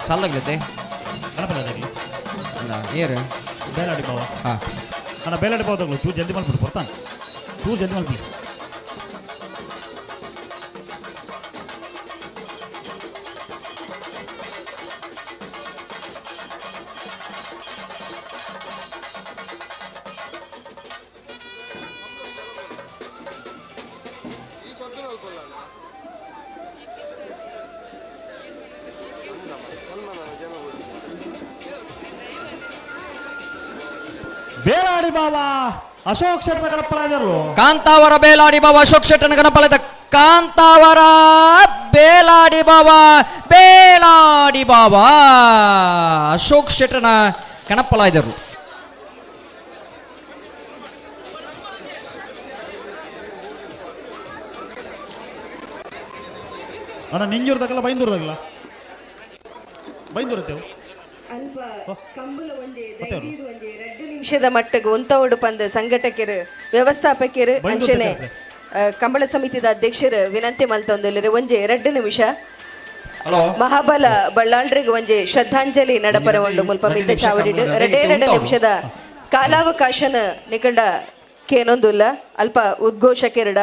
ಸಾಲಾಗ್ಲತೆ ಅಂದ ಏರು ಬೇಲಾಡಿ ಬಾವ. ಹಾಂ ಅಣ್ಣ ಬೇಲಾಡಿ ಬಾವ ತಗೊಳ್ಳು, ಚೂರು ಜಲ್ದಿ ಮಾಡ್ಬಿಡು, ಬರ್ತಾನೆ ಚೂರು ಜಲ್ದಿ ಮಾಡ್ಬಿಡಿ. ಬಾಬಾ ಅಶೋಕ್ ಶೆಟ್ಟರ ಕನಪಲಾದರು. ಕಾಂತಾವರ ಬೇಲಾಡಿ ಬಾಬಾ ಅಶೋಕ್ ಶೆಟ್ಟನ ಗಣಪಲದ ಕಾಂತಾವರ ಬೇಲಾಡಿ ಬಾಬಾ, ಬೇಲಾಡಿ ಬಾಬಾ ಅಶೋಕ್ ಶೆಟ್ಟನ ಕಣಪ್ಪಲಾಯ್ದರು. ಅಣ್ಣ, ನಿಂಜೂರ್ದಾಗಲ್ಲ, ಬೈಂದೂರ್ದಾಗಲ್ಲ, ಬೈಂದೂರ್. ಅಲ್ಪ ಕಂಬುಲ ಒಂಜಿ ದೈವೀದು ಒಂಜಿ ರಡ್ಡು ನಿಮಿಷದ ಮಟ್ಟಗ್ ಉಂತವಡು ಪಂದ್ ಸಂಘಟಕರು, ವ್ಯವಸ್ಥಾಪಕರು, ಅಂಚನೆ ಕಂಬಳ ಸಮಿತಿದ ಅಧ್ಯಕ್ಷರು ವಿನಂತಿ ಮಲ್ತೊಂದುಲ್ಲೆರ್. ಒಂಜಿ 2 ನಿಮಿಷ ಮಹಾಬಲ ಬಳ್ಳಾಳ್ರಿಗೆ ಒಂಜಿ ಶ್ರದ್ಧಾಂಜಲಿ ನಡಪರ ಉಂಡು ಮುಲ್ಪ ಮಿತ್ತ ಚಾವಡಿಡ್. ಎರಡೇ ಎರಡು ನಿಮಿಷದ ಕಾಲಾವಕಾಶನ ನಿಕಂಡ ಕೇನೊಂದುಲ್ಲ, ಅಲ್ಪ ಉದ್ಘೋಷಕೆರಡ.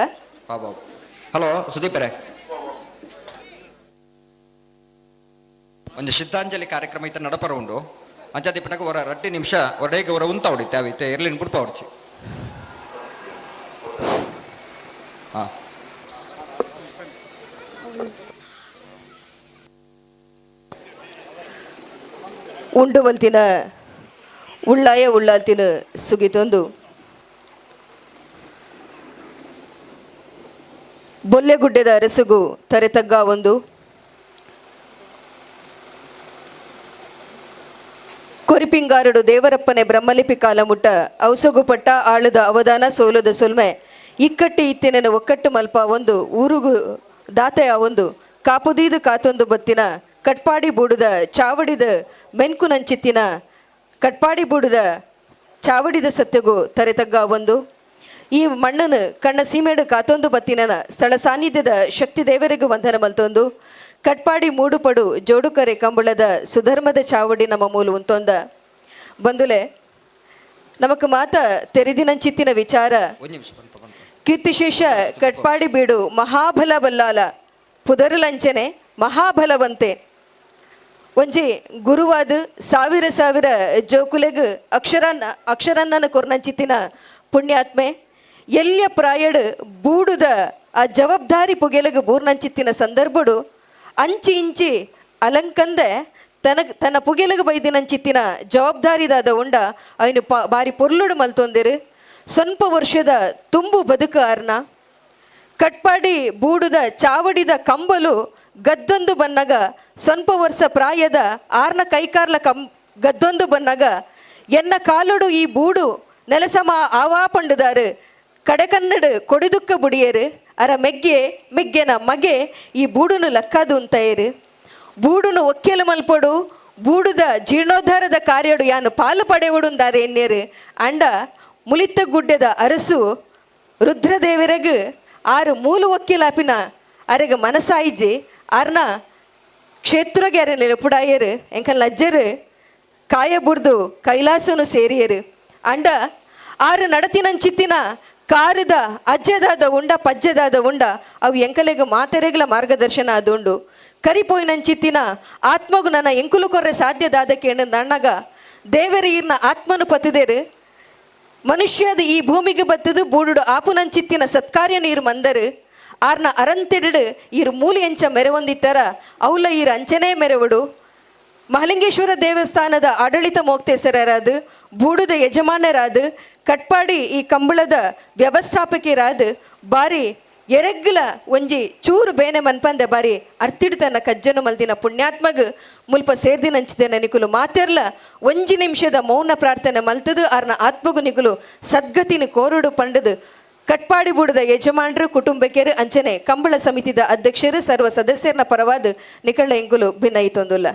ಹಲೋ ಸುದೀಪರೇ, ಒಂದು ಶ್ರದ್ಧಾಂಜಲಿ ಕಾರ್ಯಕ್ರಮ ಇತ್ತ ನಡಪರ ಉಂಡು. ಅಂಚಾದಿಪ್ಪನಗ ಹೊರ 2 ನಿಮಿಷ ಒಡೆಗೆ ಹೊರ ಉಂತ ಹೊಡಿತೆ ಅವಿತ್ತೆ ಎರ್ಲಿನ ಬುಡ್ಪ ಹೊಡ್ಚಿ. ಹಾ. ಉಂಡು ಮಲ್ತಿನ ಉಳ್ಳಾಯ ಉಳ್ಳಾಲ್ತಿನ ಸುಗಿತೊಂದು ಬೊಲ್ಲೆಗುಡ್ಡೆದ ಅರಸುಗು ತರೆತಗ್ಗ ಒಂದು ಕೊರಿಪಿಂಗಾರಡು ದೇವರಪ್ಪನೆ ಬ್ರಹ್ಮಲಿಪಿ ಕಾಲಮುಟ್ಟ ಔಸಗು ಪಟ್ಟ ಆಳುದ ಅವದಾನ ಸೋಲುದ ಸೊಲ್ಮೆ ಇಕ್ಕಟ್ಟಿ ಇತ್ತಿನ ಒಕ್ಕಟ್ಟು ಮಲ್ಪ ಒಂದು ಊರುಗು ದಾತೆಯ ಒಂದು ಕಾಪುದೀದು ಕಾತೊಂದು ಬತ್ತಿನ ಕಟ್ಪಾಡಿ ಬೂಡುದ ಚಾವಡಿದ ಮೆನ್ಕುನಂಚಿತ್ತಿನ ಕಟ್ಪಾಡಿ ಬೂಡುದ ಚಾವಡಿದ ಸತ್ಯಗು ತರೆತಗ್ಗ ಒಂದು ಈ ಮಣ್ಣನು ಕಣ್ಣ ಸೀಮೆಡು ಕಾತೊಂದು ಬತ್ತಿನ ಸ್ಥಳ ಸಾನ್ನಿಧ್ಯದ ಶಕ್ತಿ ದೇವರಿಗೂ ವಂದನ ಮಲ್ತೊಂದು ಕಟ್ಪಾಡಿ ಮೂಡುಪಡು ಜೋಡುಕರೆ ಕಂಬಳದ ಸುಧರ್ಮದ ಚಾವಡಿ ನಮ್ಮ ಮೂಲು ಉಂತೊಂದ ಬಂದುಲೆ ನಮಕ್ ಮಾತ ತೆರೆದಿನಂಚಿತ್ತಿನ ವಿಚಾರ ಕೀರ್ತಿಶೇಷ ಕಟ್ಪಾಡಿ ಬೀಡು ಮಹಾಬಲ ಬಲ್ಲಾಲ ಪುದರುಲಂಚನೆ ಮಹಾಬಲವಂತೆ ಒಂಜಿ ಗುರುವಾದ ಸಾವಿರ ಸಾವಿರ ಜೋಕುಲೆಗ್ ಅಕ್ಷರನ್ನ ಕೊರ್ನಂಚಿತ್ತಿನ ಪುಣ್ಯಾತ್ಮೆ ಎಲ್ಲಿಯ ಪ್ರಾಯಡ್ ಬೂಡುದ ಆ ಜವಾಬ್ದಾರಿ ಪುಗೆಲಗ್ ಬೂರ್ನಂಚಿತ್ತಿನ ಸಂದರ್ಭಡು ಅಂಚಿ ಇಂಚಿ ಅಲಂಕಂದೆ ತನ್ನ ಪುಗೆಲಗ್ ಬೈದಿನಂಚಿತ್ತಿನ ಜವಾಬ್ದಾರಿದಾದ ಉಂಡ ಅವನು ಬಾರಿ ಪೊರ್ಲುಡು ಮಲ್ತೊಂದಿರು. ಸ್ವಲ್ಪ ವರ್ಷದ ತುಂಬು ಬದುಕು ಆರ್ನ ಕಟ್ಪಾಡಿ ಬೂಡುದ ಚಾವಡಿದ ಕಂಬಲು ಗದ್ದೊಂದು ಬನ್ನಗ ಸ್ವಲ್ಪ ವರ್ಷ ಪ್ರಾಯದ ಆರ್ನ ಕೈಕಾರ್ಲ ಗದ್ದೊಂದು ಬನ್ನಗ ಎನ್ನ ಕಾಲುಡು ಈ ಬೂಡು ನೆಲಸಮ ಆವಾ ಪಂಡುದಾರು ಕಡೆಕನ್ನಡು ಕೊಡಿದುಕ್ಕ ಬುಡಿಯರು ಅರ ಮೆಗ್ಗೆ ಮೆಗ್ಗೆನ ಮಗೆ ಈ ಬೂಡುನು ಲಕ್ಕಾದು ಅಂತಯರು. ಬೂಡುನು ಒಕ್ಕೆಲು ಮಲ್ಪೊಡು ಬೂಡುದ ಜೀರ್ಣೋದ್ಧಾರದ ಕಾರ್ಯಡು ಯಾನು ಪಾಲು ಪಡೆಯುಡುಂದಾರೆ ಎನ್ನೇರು. ಅಂಡ ಮುಲಿತ್ತ ಗುಡ್ಡೆದ ಅರಸು ರುದ್ರದೇವರೆಗ್ ಆರು ಮೂಲು ಒಕ್ಕಿಲಾಪಿನ ಅರೆಗ ಮನಸಾಯಿಜಿ ಆರ್ನ ಕ್ಷೇತ್ರಗೆ ಅರೆ ನೆಲಪುಡಾಯರು ಎಂಕಲ್ ಲಜ್ಜರು ಕಾಯ ಬುಡ್ದು ಕೈಲಾಸನು ಸೇರಿಯರು. ಅಂಡ ಆರು ನಡತಿನಂಚಿತ್ತಿನ ಕಾರದ ಅಜ್ಜದಾದ ಉಂಡ ಪಜ್ಜದಾದ ಉಂಡ ಅವು ಎಂಕಲೆಗ್ ಮಾತೆರೆಗ್ಲ ಮಾರ್ಗದರ್ಶನ ಅದುಂಡು. ಕರಿಪೋಯಿನಂಚಿತ್ತಿನ ಆತ್ಮಗು ನನ್ನ ಎಂಕುಲು ಕೊರ್ರೆ ಸಾಧ್ಯದಾದ ಕೇಂದ್ರ ನಣ್ಣಗ ದೇವರ ಈರ್ನ ಆತ್ಮನು ಪತಿದೇರು. ಮನುಷ್ಯದ ಈ ಭೂಮಿಗೆ ಬತ್ತದು ಬೂಡುಡು ಆಪುನಂಚಿತ್ತಿನ ಸತ್ಕಾರ್ಯ ನೀರು ಮಂದರು ಆರ್ನ ಅರಂತಿಡು ಈರು ಮೂಲಿ ಎಂಚ ಮೆರವೊಂದಿತ್ತರ ಅವಲ ಈರು ಅಂಚನೇ ಮೆರವಡು. ಮಹಲಿಂಗೇಶ್ವರ ದೇವಸ್ಥಾನದ ಆಡಳಿತ ಮೋಕ್ತೇಸರರಾದ ಬೂಡುದ ಯಜಮಾನರಾದ ಕಟ್ಪಾಡಿ ಈ ಕಂಬಳದ ವ್ಯವಸ್ಥಾಪಕರಾದ ಬಾರಿ ಎರೆಗ್ಲ ಒಂಜಿ ಚೂರು ಬೇನೆ ಮನ್ಪಂದೆ ಬಾರಿ ಅರ್ತಿಡ್ತನ ಕಜ್ಜನು ಮಲ್ದಿನ ಪುಣ್ಯಾತ್ಮಗ್ ಮುಲ್ಪ ಸೇರ್ದಿನಂಚಿದೆ ನಿಕುಲು ಮಾತೆರ್ಲ ಒಂಜಿ ನಿಮಿಷದ ಮೌನ ಪ್ರಾರ್ಥನೆ ಮಲ್ತದು ಆರ್ನ ಆತ್ಮಗು ನಿಕುಲು ಸದ್ಗತಿನ ಕೋರುಡು ಪಂಡದು ಕಟ್ಪಾಡಿ ಬೂಡದ ಯಜಮಾನರು ಕುಟುಂಬಕರು ಅಂಚನೆ ಕಂಬಳ ಸಮಿತಿದ ಅಧ್ಯಕ್ಷರು ಸರ್ವ ಸದಸ್ಯರನ ಪರವಾದ ನಿಕಳ್ಳ ಎಂಕುಲು ಭಿನ್ನಯಿತೊಂದುಲ್ಲ.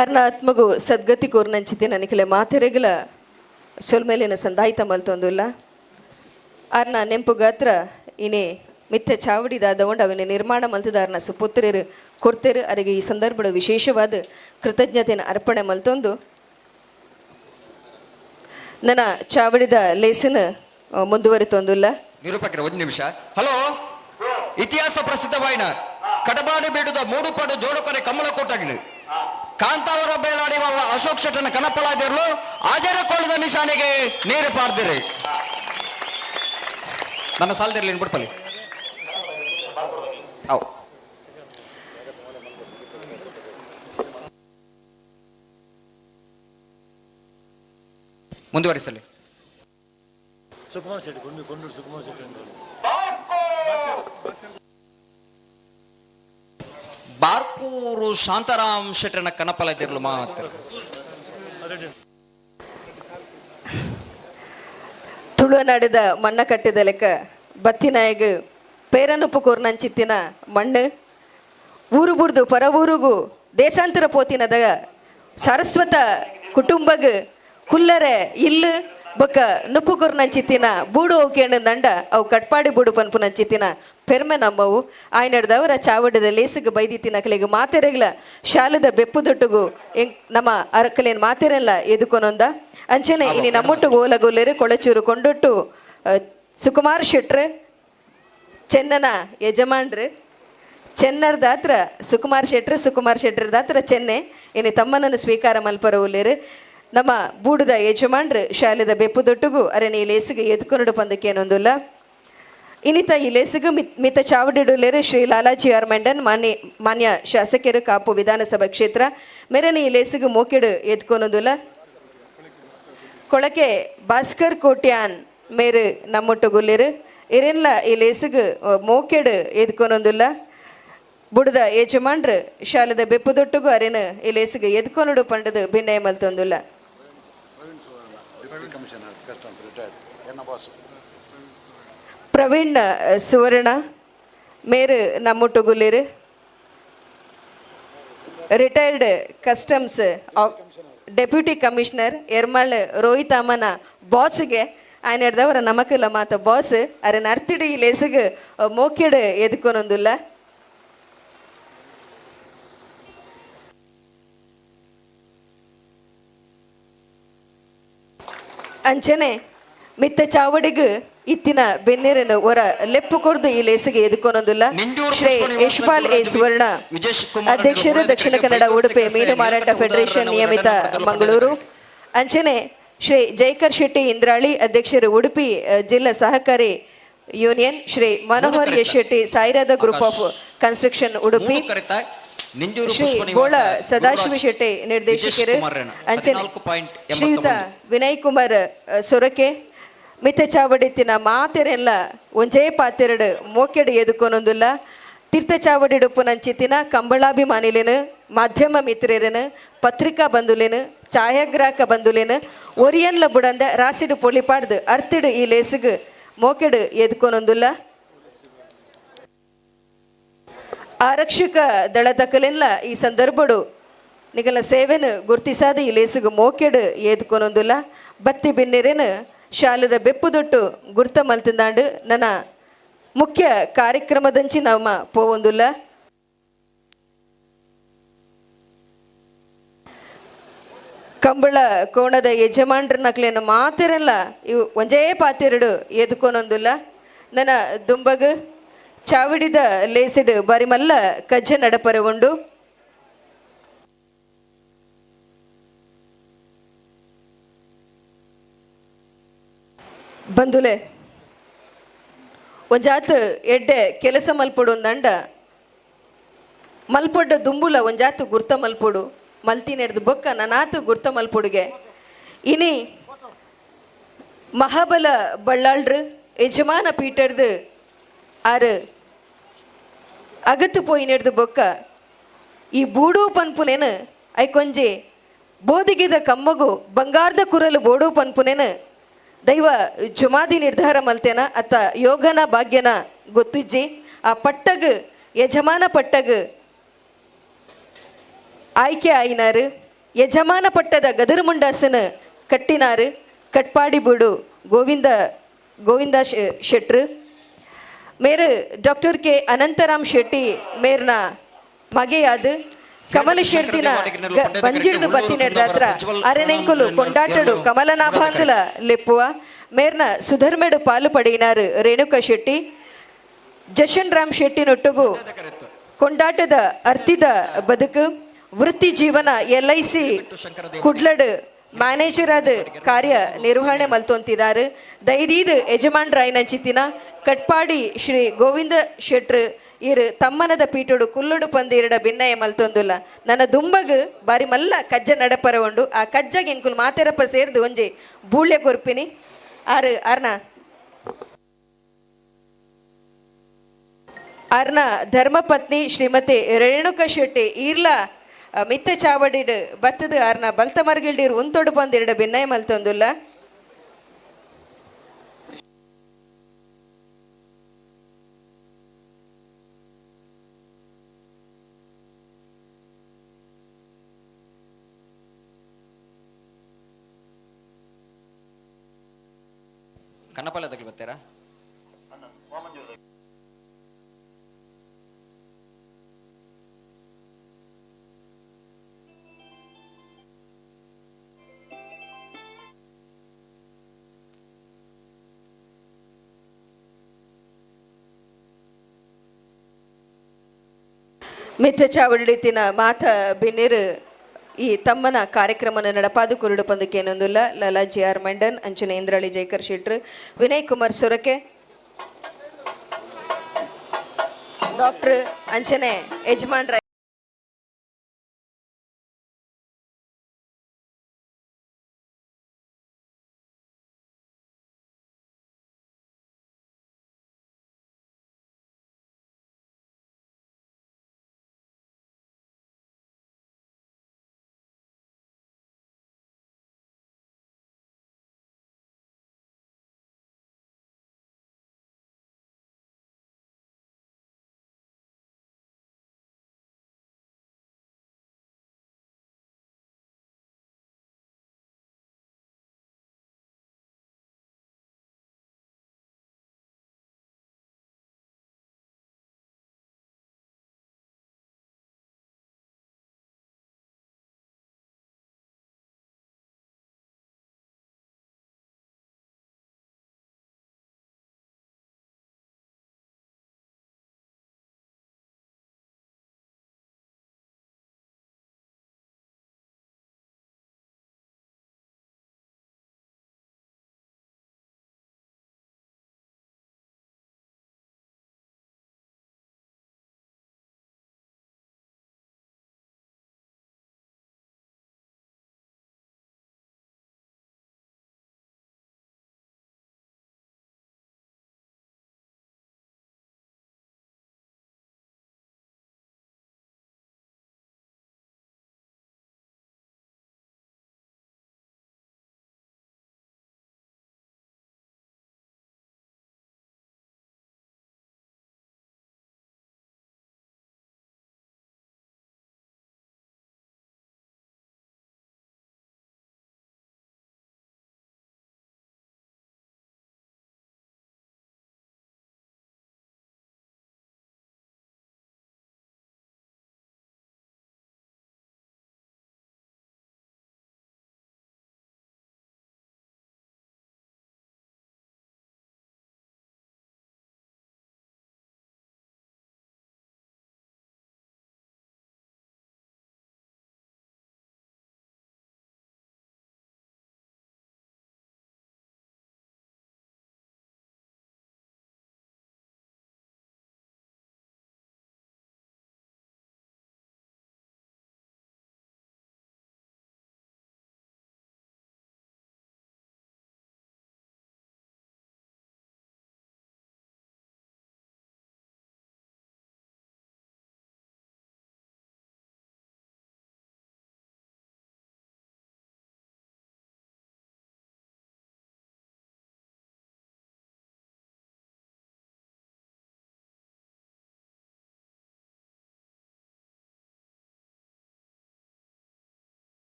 ಅರ್ನ ಆತ್ಮಗು ಸದ್ಗತಿ ಕೋರ್ನಂಚಿತೆ ನನಕಿಲೆ ಮಾತೆರೆಗಲ ಸೊಲ್ಮೇಲಿನ ಸಂದಾಯಿತ ಮಲ್ತೊಂದುಲ್ಲ. ಆರ್ನ ನೆಂಪುಗಾತ್ರ ಇನಿ ಮಿತ್ತ ಚಾವಡಿದಾದವಂಡು ಅವನ ನಿರ್ಮಾಣ ಮಲ್ತದಾರ್ನ ಸುಪುತ್ರರು ಕೊರ್ತೆರು. ಅರಿಗೆ ಈ ಸಂದರ್ಭದ ವಿಶೇಷವಾದ ಕೃತಜ್ಞತೆಯನ್ನು ಅರ್ಪಣೆ ಮಲ್ತೊಂದು ನನ್ನ ಚಾವಡಿದ ಲೇಸಿನ ಮುಂದುವರಿತೊಂದುಲ್ಲ. ನಿರೂಪಕರ ಒಂದು ನಿಮಿಷ. ಹಲೋ, ಇತಿಹಾಸ ಪ್ರಸಿದ್ಧ ವಾಯಿನ ಕಡಬಾಡು ಬೇಡುದ ಮೂಡುಪಾಡು ಜೋಡುಕೊರೆ ಕಮಲಕೋಟಗಿನ ಕಾಂತಾವರ ಬೇಲಾಡಿ ಅಶೋಕ್ ಶೆಟ್ಟನ ಕನಪಲಾದಿರಲು ಆಜರ ಕೋಳದ ನಿಶಾನೆಗೆ ನೀರು ಪಾರ್ದಿರಿ. ನನ್ನ ಸಾಲದಿರಲಿ ಬಿಡ್ಪಲ್ಲಿ. ಅವು ಮುಂದುವರಿಸಲಿ. ಸುಕುಮಾರ್ ಶೆಟ್ಟಿ ಕೊಂಡು ಕೊಂಡು ಸುಕುಮಾರ್ ಶೆಟ್ಟಿ. ಬಾರ್ಕೂರು ಶಾಂತಾರಾಮ್ ಶೆಟ್ಟರನ ಕನಪಲಾದಿರಲು ಮಾತ್ರ. ತುಳುನಾಡಿದ ಮಣ್ಣ ಕಟ್ಟಿದ ಲೆಕ್ಕ ಬತ್ತಿನಾಯಗ ಪೇರನುಪ್ಪು ಕೋರ್ನಂಚಿತ್ತಿನ ಮಣ್ಣು ಊರು ಬುಡ್ದು ಪರ ಊರುಗು ದೇಶಾಂತರ ಪೋತಿನದ ಸರಸ್ವತ ಕುಟುಂಬಗ್ ಕುಲ್ಲರೆ ಇಲ್ಲು ಬೊಕ್ಕ ನುಪ್ಪು ಕೊರ್ನಂಚಿತ್ತಿನ ಬೂಡು ಓಕೆಂಡು ದಂಡ ಅವು ಕಟ್ಪಾಡಿ ಬೂಡು ಪನ್ಪುನಂಚಿತ್ತಿನ ಪೆರ್ಮೆ ನಮ್ಮವು. ಆಯ್ನಡ್ದವರ ಚಾವಡದ ಲೇಸುಗು ಬೈದಿತ್ತಿನ ಅಕಲೆಗ್ ಮಾತೆರೆಗ್ಲ ಶಾಲದ ಬೆಪ್ಪು ದೊಟ್ಟುಗು ಎಂಕ್ ನಮ್ಮ ಅರಕಲೇನ್ ಮಾತೆರೆಲ್ಲ ಎದುಕೊನೊಂದ. ಅಂಚನೆ ಇನಿ ನಮ್ಮೊಟ್ಟುಗು ಓಲಗುಲ್ಲೇರು ಕೊಳಚೂರು ಕೊಂಡೊಟ್ಟು ಸುಕುಮಾರ್ ಶೆಟ್ರು ಚೆನ್ನನ ಯಜಮಾನ್ರು ಚೆನ್ನರ್ದಾತ್ರ ಸುಕುಮಾರ್ ಶೆಟ್ರು ಸುಕುಮಾರ್ ಶೆಟ್ರದಾತ್ರ ಚೆನ್ನೆ ಇನಿ ತಮ್ಮನನ್ನು ಸ್ವೀಕಾರ ಮಲ್ಪರ ಉಲ್ಲೇರು. ನಮ್ಮ ಬೂಡುದ ಯಜಮಾನ್ರು ಶಾಲೆದ ಬೆಪ್ಪು ದೊಟ್ಟುಗು ಅರೆ ಈ ಲೇಸುಗು ಎದುಕೊನುಡು ಪಂದಕ್ಕೇನೊಂದುಲ್ಲ. ಇನ್ನಿತ ಈ ಲೇಸುಗು ಮಿತ ಚಾವಡಿಡುಲೇರು ಶ್ರೀ ಲಾಲಾಜಿ ಆರ್ ಮೆಂಡನ್ ಮಾನ್ಯ ಮಾನ್ಯ ಶಾಸಕರು ಕಾಪು ವಿಧಾನಸಭಾ ಕ್ಷೇತ್ರ ಮೆರನಿ ಈ ಲೇಸುಗು ಮೋಕೆಡು ಎದ್ಕೊನೊಂದುಲ್ಲ. ಕೊಳಕೆ ಭಾಸ್ಕರ್ ಕೋಟ್ಯಾನ್ ಮೇರು ನಮ್ಮೊಟ್ಟುಗುಲ್ಲೇರು ಇರೆನ್ಲ ಈ ಲೇಸುಗು ಮೋಕೆಡು ಎದ್ಕೊನೊಂದುಲ್ಲ. ಬುಡದ ಯಜಮಾನ್ರು ಶಾಲೆದ ಬೆಪ್ಪುದೊಟ್ಟುಗು ಅರೆನ ಈ ಲೇಸುಗು ಎದ್ಕೊನುಡು ಪಂಡದು ಭಿನ್ನಯ ಮಲ್ತೊಂದುಲ್ಲ. ಪ್ರವೀಣ್ ಸುವರ್ಣ ಮೇರು ನಮ್ಮೊಟ್ಟುಗುಲ್ಲೇರು retired customs deputy commissioner Ermal Rohit ಅಮ್ಮನ ಬಾಸ್ಗೆ ఆయన ನಮಕಲ ಮಾತ ಬಾಸ್ ಅರೆ ನರ್ತಿಡಿ ಈ ಲೇಸುಗು ಮೋಕೆಡು ಎದುಕೊನೊಂದುಲ್ಲ. ಅಂಚನೆ ಮಿತ್ತ ಚಾವಡಿಗು ಇತ್ತಿನ ಬೆನ್ನೆರನು ಹೊರ ಲೆಪ್ಪು ಕೊರ್ದು ಈ ಲೇಸಿಗೆ ಎದುಕೊನೊಂದುಲ್ಲ. ಶ್ರೀ ಯಶ್ಪಾಲ್ ಎ ಸುವರ್ಣ ಅಧ್ಯಕ್ಷರು ದಕ್ಷಿಣ ಕನ್ನಡ ಉಡುಪಿ ಮೀನು ಮಾರಾಟ ಫೆಡರೇಷನ್ ನಿಯಮಿತ ಮಂಗಳೂರು. ಅಂಚನೆ ಶ್ರೀ ಜಯಕರ್ ಶೆಟ್ಟಿ ಇಂದ್ರಾಳಿ ಅಧ್ಯಕ್ಷರು ಉಡುಪಿ ಜಿಲ್ಲಾ ಸಹಕಾರಿ union. Shri Manohar S Shetty Sairadha group of construction Udupi. Shri Bola Sadashiva Shetty ನಿರ್ದೇಶಕರು. ಅಂಚನೆ ಶ್ರೀಯುತ ವಿನಯ್ ಕುಮಾರ್ ಸೊರಕೆ ಮಿತ್ತ ಚಾವಡಿತ್ತಿನ ಮಾತೆರೆಲ್ಲ ಒಂಜೇ ಪಾತೆರಡು ಮೋಕೆಡು ಎದುಕೊನೊಂದುಲ್ಲ. ತೀರ್ಥ ಚಾವಡಿಡುಪ್ಪು ನಂಚಿತ್ತಿನ ಕಂಬಳಾಭಿಮಾನಿಲೇನು ಮಾಧ್ಯಮ ಮಿತ್ರರೇನು ಪತ್ರಿಕಾ ಬಂಧುಲೇನು ಛಾಯಾಗ್ರಾಹಕ ಬಂಧುಲೇನು ಒರಿಯನ್ಲ ಬುಡಂದ ರಾಸಿಡು ಪೊಲಿಪಾಡ್ದು ಅರ್ತಿಡು ಈ ಲೇಸುಗು ಮೋಕೆಡು ಎದುಕೊನೊಂದುಲ್ಲ. ಆರಕ್ಷಕ ದಳದಕಲೆಲ್ಲ ಈ ಸಂದರ್ಭಡು ನಿಗಲ ಸೇವೆನು ಗುರ್ತಿಸಾದ ಈ ಲೇಸುಗು ಮೋಕೆಡು ಏದುಕೊನೊಂದುಲ್ಲ. ಬತ್ತಿ ಬಿನ್ನೆರೇನು ಶಾಲೆದ ಬೆಪ್ಪುದೊಟ್ಟು ಗುರ್ತ ಮಲ್ತಿಂದಾಂಡು ನನ್ನ ಮುಖ್ಯ ಕಾರ್ಯಕ್ರಮದಂಚಿ ನಮ್ಮ ಪೋವೊಂದುಲ್ಲ. ಕಂಬಳ ಕೋಣದ ಯಜಮಾನ್ರನಕ್ಲೇನು ಮಾತಿರಲ್ಲ ಇವು ಒಂಜೇ ಪಾತಿರಡು ಎದುಕೊನೊಂದುಲ್ಲ. ನನ್ನ ದುಂಬಗು ಚಾವಿಡಿದ ಲೇಸಿಡು ಬರಿಮಲ್ಲ ಕಜ್ಜ ನಡಪರೆ ಉಂಡು. ಬಂಧುಲೆ ಒಂಜಾತ್ ಎಡ್ಡೆ ಕೆಲಸ ಮಲ್ಪೊಡು ಒಂದಂಡ ಮಲ್ಪೊಡ್ಡ ದುಂಬುಲ ಒಂಜಾತು ಗುರ್ತ ಮಲ್ಪೊಡು ಮಲ್ತಿನೆಡ್ದು ಬೊಕ್ಕ ನನಾತು ಗುರ್ತ ಮಲ್ಪೊಡುಗೆ. ಇನಿ ಮಹಾಬಲ ಬಳ್ಳಾಳ್ರು ಯಜಮಾನ ಪೀಟರ್ದು ಆರು ಅಗತ್ತು ಪೋಯಿನೆಡ್ದು ಬೊಕ್ಕ ಈ ಬೂಡು ಪನ್ಪುನೇನು ಐಕೊಂಜಿ ಬೋದಿಗಿದ ಕಮ್ಮಗು ಬಂಗಾರದ ಕುರಲು ಬೋಡು ಪನ್ಪುನೇನು ದೈವ ಜುಮಾದಿ ನಿರ್ಧಾರ ಮಲ್ತೇನ ಅತ್ತ ಯೋಗನ ಭಾಗ್ಯನ ಗೊತ್ತಿಜ್ಜಿ. ಆ ಪಟ್ಟಗು ಯಜಮಾನ ಪಟ್ಟಗು ಆಯ್ಕೆ ಆಯಿನಾರು ಯಜಮಾನ ಪಟ್ಟದ ಗದರು ಮುಂಡಾಸನ ಕಟ್ಟಿನಾರು. ಕಟ್ಪಾಡಿಬೂಡು ಗೋವಿಂದ ಗೋವಿಂದ ಶೆಟ್ರು ಮೇರು ಡಾಕ್ಟರ್ ಕೆ ಅನಂತರಾಮ್ ಶೆಟ್ಟಿ ಮೇರ್ನ ಮಗೆಯಾದ ಕಮಲ ಶೆಟ್ಟಿನ ಬಂಜಿಡ್ದು ಬತ್ತಿನೆಡ್ದಾತ್ರ ಅರೆನೆಂಕುಲು ಕೊಂಡಾಟಡು ಕಮಲನಾಭಾಂದುಲ ಲೆಪ್ಪುವ ಮೇರ್ನ ಸುಧರ್ಮೆಡು ಪಾಲು ಪಡೆಯಿನಾರು ರೇಣುಕಾ ಶೆಟ್ಟಿ ಜಶನ್ ರಾಮ್ ಶೆಟ್ಟಿ ನೊಟ್ಟುಗು ಕೊಂಡಾಟದ ಅರ್ತಿದ ಬದುಕು ವೃತ್ತಿ ಜೀವನ ಎಲ್ I C ಕುಡ್ಲಡ್ ಮ್ಯಾನೇಜರ್ ಆದ ಕಾರ್ಯ ನಿರ್ವಹಣೆ ಮಲ್ತೊಂತಿದ್ದಾರೆ. ದೈದೀದ್ ಯಜಮಾನ್ರಾಯ್ನಂಚಿತ್ತಿನ ಕಟ್ಪಾಡಿ ಶ್ರೀ ಗೋವಿಂದ ಶೆಟ್ರು ಇರು ತಮ್ಮನದ ಪೀಠೋಡು ಕುಲ್ಲುಡು ಪಂದಿರಡ ಭಿನ್ನಯ ಮಲ್ತೊಂದುಲ್ಲ. ನನ್ನ ದುಂಬಗ್ ಬಾರಿ ಮಲ್ಲ ಕಜ್ಜ ನಡಪರ ಉಂಡು. ಆ ಕಜ್ಜಗೆ ಎಂಕುಲು ಮಾತೆರಪ್ಪ ಸೇರ್ದು ಒಂಜಿ ಬೂಳ್ಯ ಕೊರ್ಪಿನಿ. ಆರು ಅರ್ನ ಅರ್ನ ಧರ್ಮಪತ್ನಿ ಶ್ರೀಮತಿ ರೇಣುಕಾ ಶೆಟ್ಟಿ ಈರ್ಲ ಮಿತ್ತ ಚಾವಡಿಡ್ ಬತ್ತದ ಅರ್ನ ಬಲ್ತ ಮರ್ಗಿಲ್ಡಿರ್ ಉಂತೊಡು ಬಂದಿರಡ ಭಿನ್ನಯ ಮಲ್ತೊಂದುಲ್ಲ. ಕನ್ನಪಾಲ ತಗಲಿ ಬರ್ತೀರಾ? ಮಿತ್ತ ಚಾವಡಿತಿನ ಮಾತ ಬಿನ್ನಿರು ಈ ತಮ್ಮನ ಕಾರ್ಯಕ್ರಮನ ನಡಪಾದು ಕುರುಡು ಪಂದಕ್ಕೇನೊಂದುಲ್ಲ. ಲಲಾ ಜಿ ಆರ್ ಮಂಡನ್, ಅಂಚನೆ ಇಂದ್ರಾಳಿ ಜೈಕರ್ ಶೆಟ್ರು, ವಿನಯ್ ಕುಮಾರ್ ಸೊರಕೆ, ಡಾಕ್ಟರ್ ಅಂಚನೆ ಯಜಮಾನ್ರ.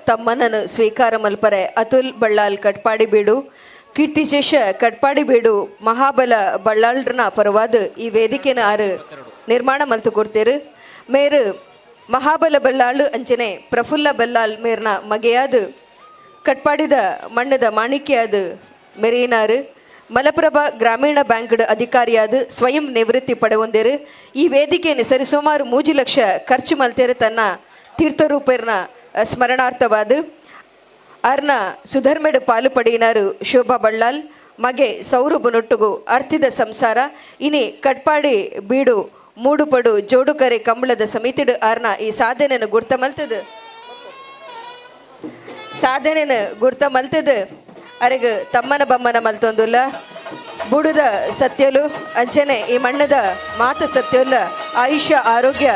ತಮ್ಮನನ್ನು ಸ್ವೀಕಾರ ಮಲ್ಪರೆ ಅತುಲ್ ಬಳ್ಳಾಲ್ ಕಟ್ಪಾಡಿ ಬೀಡು, ಕೀರ್ತಿಶೇಷ ಕಟ್ಪಾಡಿ ಬೀಡು ಮಹಾಬಲ ಬಳ್ಳಾಳ್ರನ ಪರವಾದ ಈ ವೇದಿಕೆನ ಆರು ನಿರ್ಮಾಣ ಮಲ್ತು ಕೊಡ್ತೇರು. ಮೇರು ಮಹಾಬಲ ಬಲ್ಲಾಳ್ ಅಂಚನೆ ಪ್ರಫುಲ್ಲ ಬಲ್ಲಾಲ್ ಮೇರ್ನ ಮಗೆಯಾದ ಕಟ್ಪಾಡಿದ ಮಣ್ಣದ ಮಾಣಿಕ್ಯಾದ ಮೆರೀನಾರು. ಮಲಪ್ರಭಾ ಗ್ರಾಮೀಣ ಬ್ಯಾಂಕ್ಡ್ ಅಧಿಕಾರಿಯಾದ ಸ್ವಯಂ ನಿವೃತ್ತಿ ಪಡೆವೊಂದೇರು. ಈ ವೇದಿಕೆಯನ್ನು ಸರಿಸುಮಾರು 3 ಲಕ್ಷ ಖರ್ಚು ಮಲ್ತೇರು ತನ್ನ ತೀರ್ಥರೂಪರ್ನ ಸ್ಮರಣಾರ್ಥವಾದ. ಅರ್ನ ಸುಧರ್ಮೆಡು ಪಾಲು ಪಡೆಯಿನಾರು ಶೋಭಾ ಬಳ್ಳಾಲ್ ಮಗೆ ಸೌರಭನೊಟ್ಟುಗು ಅರ್ಥಿದ ಸಂಸಾರ. ಇನಿ ಕಟ್ಪಾಡಿ ಬೀಡು ಮೂಡುಪಡು ಜೋಡುಕರೆ ಕಂಬಳದ ಸಮಿತಿಡು ಅರ್ನ ಈ ಸಾಧನೆಯನ್ನು ಗುರ್ತ ಮಲ್ತದು ಅರೆಗ್ ತಮ್ಮನ ಬಮ್ಮನ ಮಲ್ತೊಂದುಲ್ಲ. ಬುಡುದ ಸತ್ಯಲು ಅಂಚನೆ ಈ ಮಣ್ಣದ ಮಾತ ಸತ್ಯಲ್ಲ. ಆಯುಷ್ಯ ಆರೋಗ್ಯ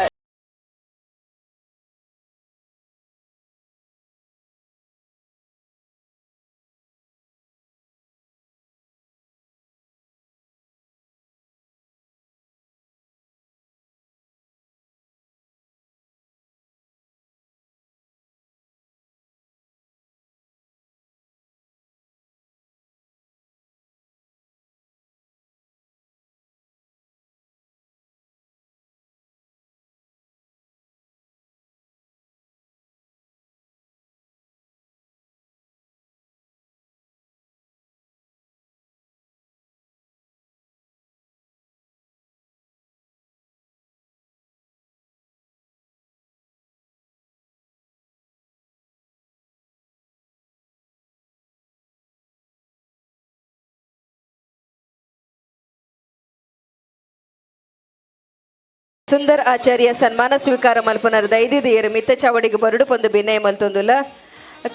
ಸುಂದರ್ ಆಚಾರ್ಯ ಸನ್ಮಾನ ಸ್ವೀಕಾರ ಮಲ್ಪನರ್ ದೈದಿದೆಯರು ಮಿತ್ತ ಚಾವಡಿಗೆ ಬರಡು ಪೊಂದು ಬಿನಯ ಮಲ್ತೊಂದುಲ್ಲ.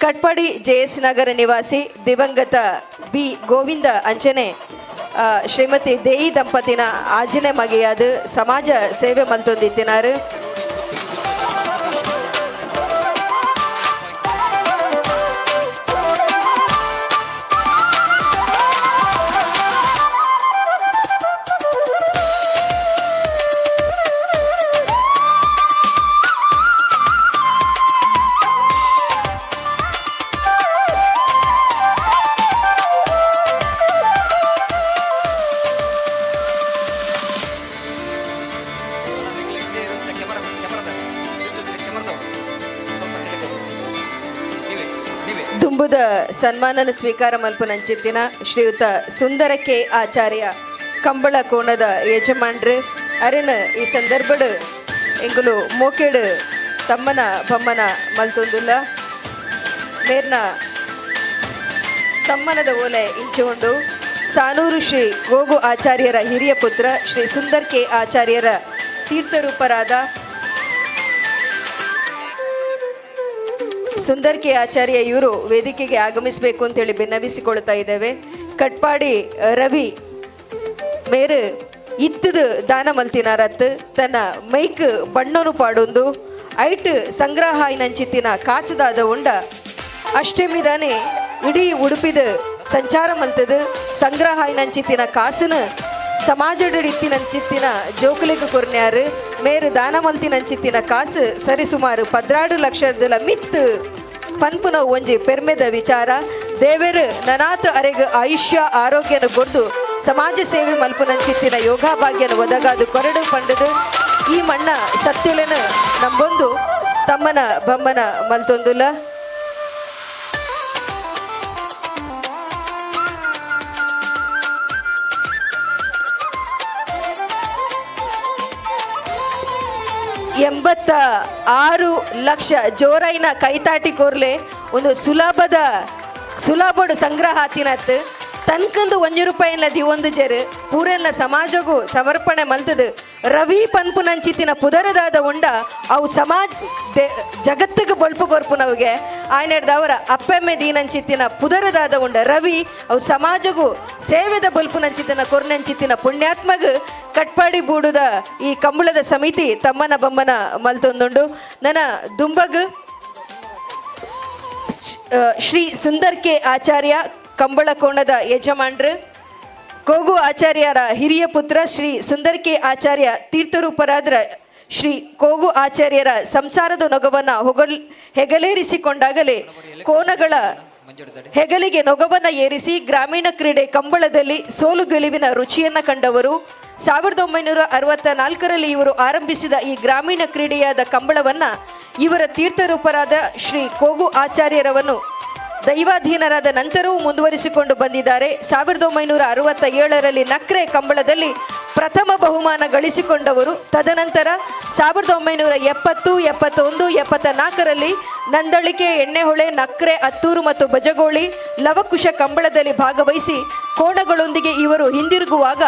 ಕಟ್ಪಾಡಿ ಜೆಎಸ್ ನಗರ ನಿವಾಸಿ ದಿವಂಗತ ಬಿ ಗೋವಿಂದ ಅಂಚನೆ ಶ್ರೀಮತಿ ದೇಯಿ ದಂಪತಿನ ಆಜನೆ ಮಗೆಯಾದ ಸಮಾಜ ಸೇವೆ ಮಲ್ತೊಂದಿತ್ತಿನಾರು. ದುಂಬುದ ಸನ್ಮಾನನ ಸ್ವೀಕಾರ ಮಲ್ಪುನಂಚಿತ್ತಿನ ಶ್ರೀಯುತ ಸುಂದರ ಕೆ ಆಚಾರ್ಯ ಕಂಬಳ ಕೋಣದ ಯಜಮಾನ್ರು ಅರೆನ ಈ ಸಂದರ್ಭಡ್ ಎಂಗುಲು ಮೋಕೆಡು ತಮ್ಮನ ಬಮ್ಮನ ಮಲ್ತೊಂದುಲ್ಲ. ಮೇರ್ನ ತಮ್ಮನದ ಓಲೆ ಇಂಚುಂಡು. ಸಾನೂರು ಶ್ರೀ ಗೋಗು ಆಚಾರ್ಯರ ಹಿರಿಯ ಪುತ್ರ ಶ್ರೀ ಸುಂದರ್ ಕೆ ಆಚಾರ್ಯರ ತೀರ್ಥರೂಪರಾದ ಸುಂದರ್ ಕೆ ಆಚಾರ್ಯ ಇವರು ವೇದಿಕೆಗೆ ಆಗಮಿಸಬೇಕು ಅಂತೇಳಿ ಭಿನ್ನವಿಸಿಕೊಳ್ತಾ ಇದ್ದೇವೆ. ಕಟ್ಪಾಡಿ ರವಿ ಮೇರು ಇತ್ತದು ದಾನ ಮಲ್ತಿನಾರತ್ ತನ್ನ ಮೈಕ್ ಬಣ್ಣನು ಪಾಡೊಂದು ಐಟ್ ಸಂಗ್ರಹ ನಂಚಿತ್ತಿನ ಕಾಸುದಾದ ಉಂಡ ಅಷ್ಟಮಿದಾನೆ ಇಡೀ ಉಡುಪಿದ ಸಂಚಾರ ಮಲ್ತದು ಸಂಗ್ರಹ ನಂಚಿತ್ತಿನ ಕಾಸುನ ಸಮಾಜದ ಇತ್ತಿನಂಚಿತ್ತಿನ ಜೋಕುಲಿಗೆ ಕೊರ್ನ್ಯಾರು. ಮೇರು ದಾನ ಮಲ್ತಿನಂಚಿತ್ತಿನ ಕಾಸು ಸರಿಸುಮಾರು 14 ಲಕ್ಷದ ಮಿತ್ತು ಪನ್ಪುನ ಒಂಜಿ ಪೆರ್ಮೆದ ವಿಚಾರ. ದೇವರು ನನಾತ್ ಅರೆಗ್ ಆಯುಷ್ಯ ಆರೋಗ್ಯನ ಕೊರ್ದು ಸಮಾಜ ಸೇವೆ ಮಲ್ಪುನಂಚಿತ್ತಿನ ಯೋಗ ಭಾಗ್ಯನ ಒದಗಾದು ಕೊರಡು ಪಂಡದು ಈ ಮಣ್ಣ ಸತ್ಯುಲನ ನಂಬೊಂದು ತಮ್ಮನ ಬಮ್ಮನ ಮಲ್ತೊಂದುಲ್ಲ. 86 ಲಕ್ಷ ಜೋರೈನ ಕೈತಾಟಿ ಕೋರ್ಲೆ ಒಂದು ಸುಲಭಡು ಸಂಗ್ರಹ ಆತಿನತ್ತು. ತನ್ಕಂದು 1 ರೂಪಾಯಿನ ದಿವೊಂದು ಜರು ಪೂರೆಲ್ಲ ಸಮಾಜಗೂ ಸಮರ್ಪಣೆ ಮಲ್ತದು. ರವಿ ಪನ್ಪುನಂಚಿತ್ತಿನ ಪುದರದಾದ ಉಂಡ ಅವು ಸಮಾಜ ಜಗತ್ತಿಗೆ ಬೊಳ್ಪು ಕೊರ್ಪುನವಿಗೆ ಆಯ್ನೆಡ್ದವರ ಅಪ್ಪೆಮ್ಮೆ ದೀನಂಚಿತ್ತಿನ ಪುದರದಾದ ಉಂಡ ರವಿ ಅವು ಸಮಾಜಗೂ ಸೇವೆದ ಬೊಲ್ಪುನಂಚಿತ್ತಿನ ಕೊರ್ನಂಚಿತ್ತಿನ ಪುಣ್ಯಾತ್ಮಗ ಕಟ್ಪಾಡಿ ಬೂಡುದ ಈ ಕಂಬಳದ ಸಮಿತಿ ತಮ್ಮನ ಬೊಮ್ಮನ ಮಲ್ತೊಂದುಂಡು. ನನ್ನ ದುಂಬಗ್ ಶ್ರೀ ಸುಂದರ್ ಕೆ ಆಚಾರ್ಯ ಕಂಬಳ ಕೋಣದ ಯಜಮಾನ್ರು, ಕೋಗು ಆಚಾರ್ಯರ ಹಿರಿಯ ಪುತ್ರ ಶ್ರೀ ಸುಂದರ್ ಕೆ ಆಚಾರ್ಯ ತೀರ್ಥರೂಪರಾದ್ರ ಶ್ರೀ ಕೋಗು ಆಚಾರ್ಯರ ಸಂಸಾರದ ನೊಗವನ್ನು ಹೆಗಲೇರಿಸಿಕೊಂಡಾಗಲೇ ಕೋನಗಳ ಹೆಗಲಿಗೆ ನೊಗವನ್ನು ಏರಿಸಿ ಗ್ರಾಮೀಣ ಕ್ರೀಡೆ ಕಂಬಳದಲ್ಲಿ ಸೋಲು ಗೆಲುವಿನ ರುಚಿಯನ್ನು ಕಂಡವರು. 1964ರಲ್ಲಿ ಇವರು ಆರಂಭಿಸಿದ ಈ ಗ್ರಾಮೀಣ ಕ್ರೀಡೆಯಾದ ಕಂಬಳವನ್ನು ಇವರ ತೀರ್ಥರೂಪರಾದ ಶ್ರೀ ಕೋಗು ಆಚಾರ್ಯರವನ್ನು ದೈವಾಧೀನರಾದ ನಂತರವೂ ಮುಂದುವರಿಸಿಕೊಂಡು ಬಂದಿದ್ದಾರೆ. 1967ರಲ್ಲಿ ನಕ್ರೆ ಕಂಬಳದಲ್ಲಿ ಪ್ರಥಮ ಬಹುಮಾನ ಗಳಿಸಿಕೊಂಡವರು. ತದನಂತರ 1970, 71, 74ರಲ್ಲಿ ನಂದಳಿಕೆ, ಎಣ್ಣೆಹೊಳೆ, ನಕ್ರೆ, ಅತ್ತೂರು ಮತ್ತು ಬಜಗೋಳಿ ಲವಕುಶ ಕಂಬಳದಲ್ಲಿ ಭಾಗವಹಿಸಿ ಕೋಣಗಳೊಂದಿಗೆ ಇವರು ಹಿಂದಿರುಗುವಾಗ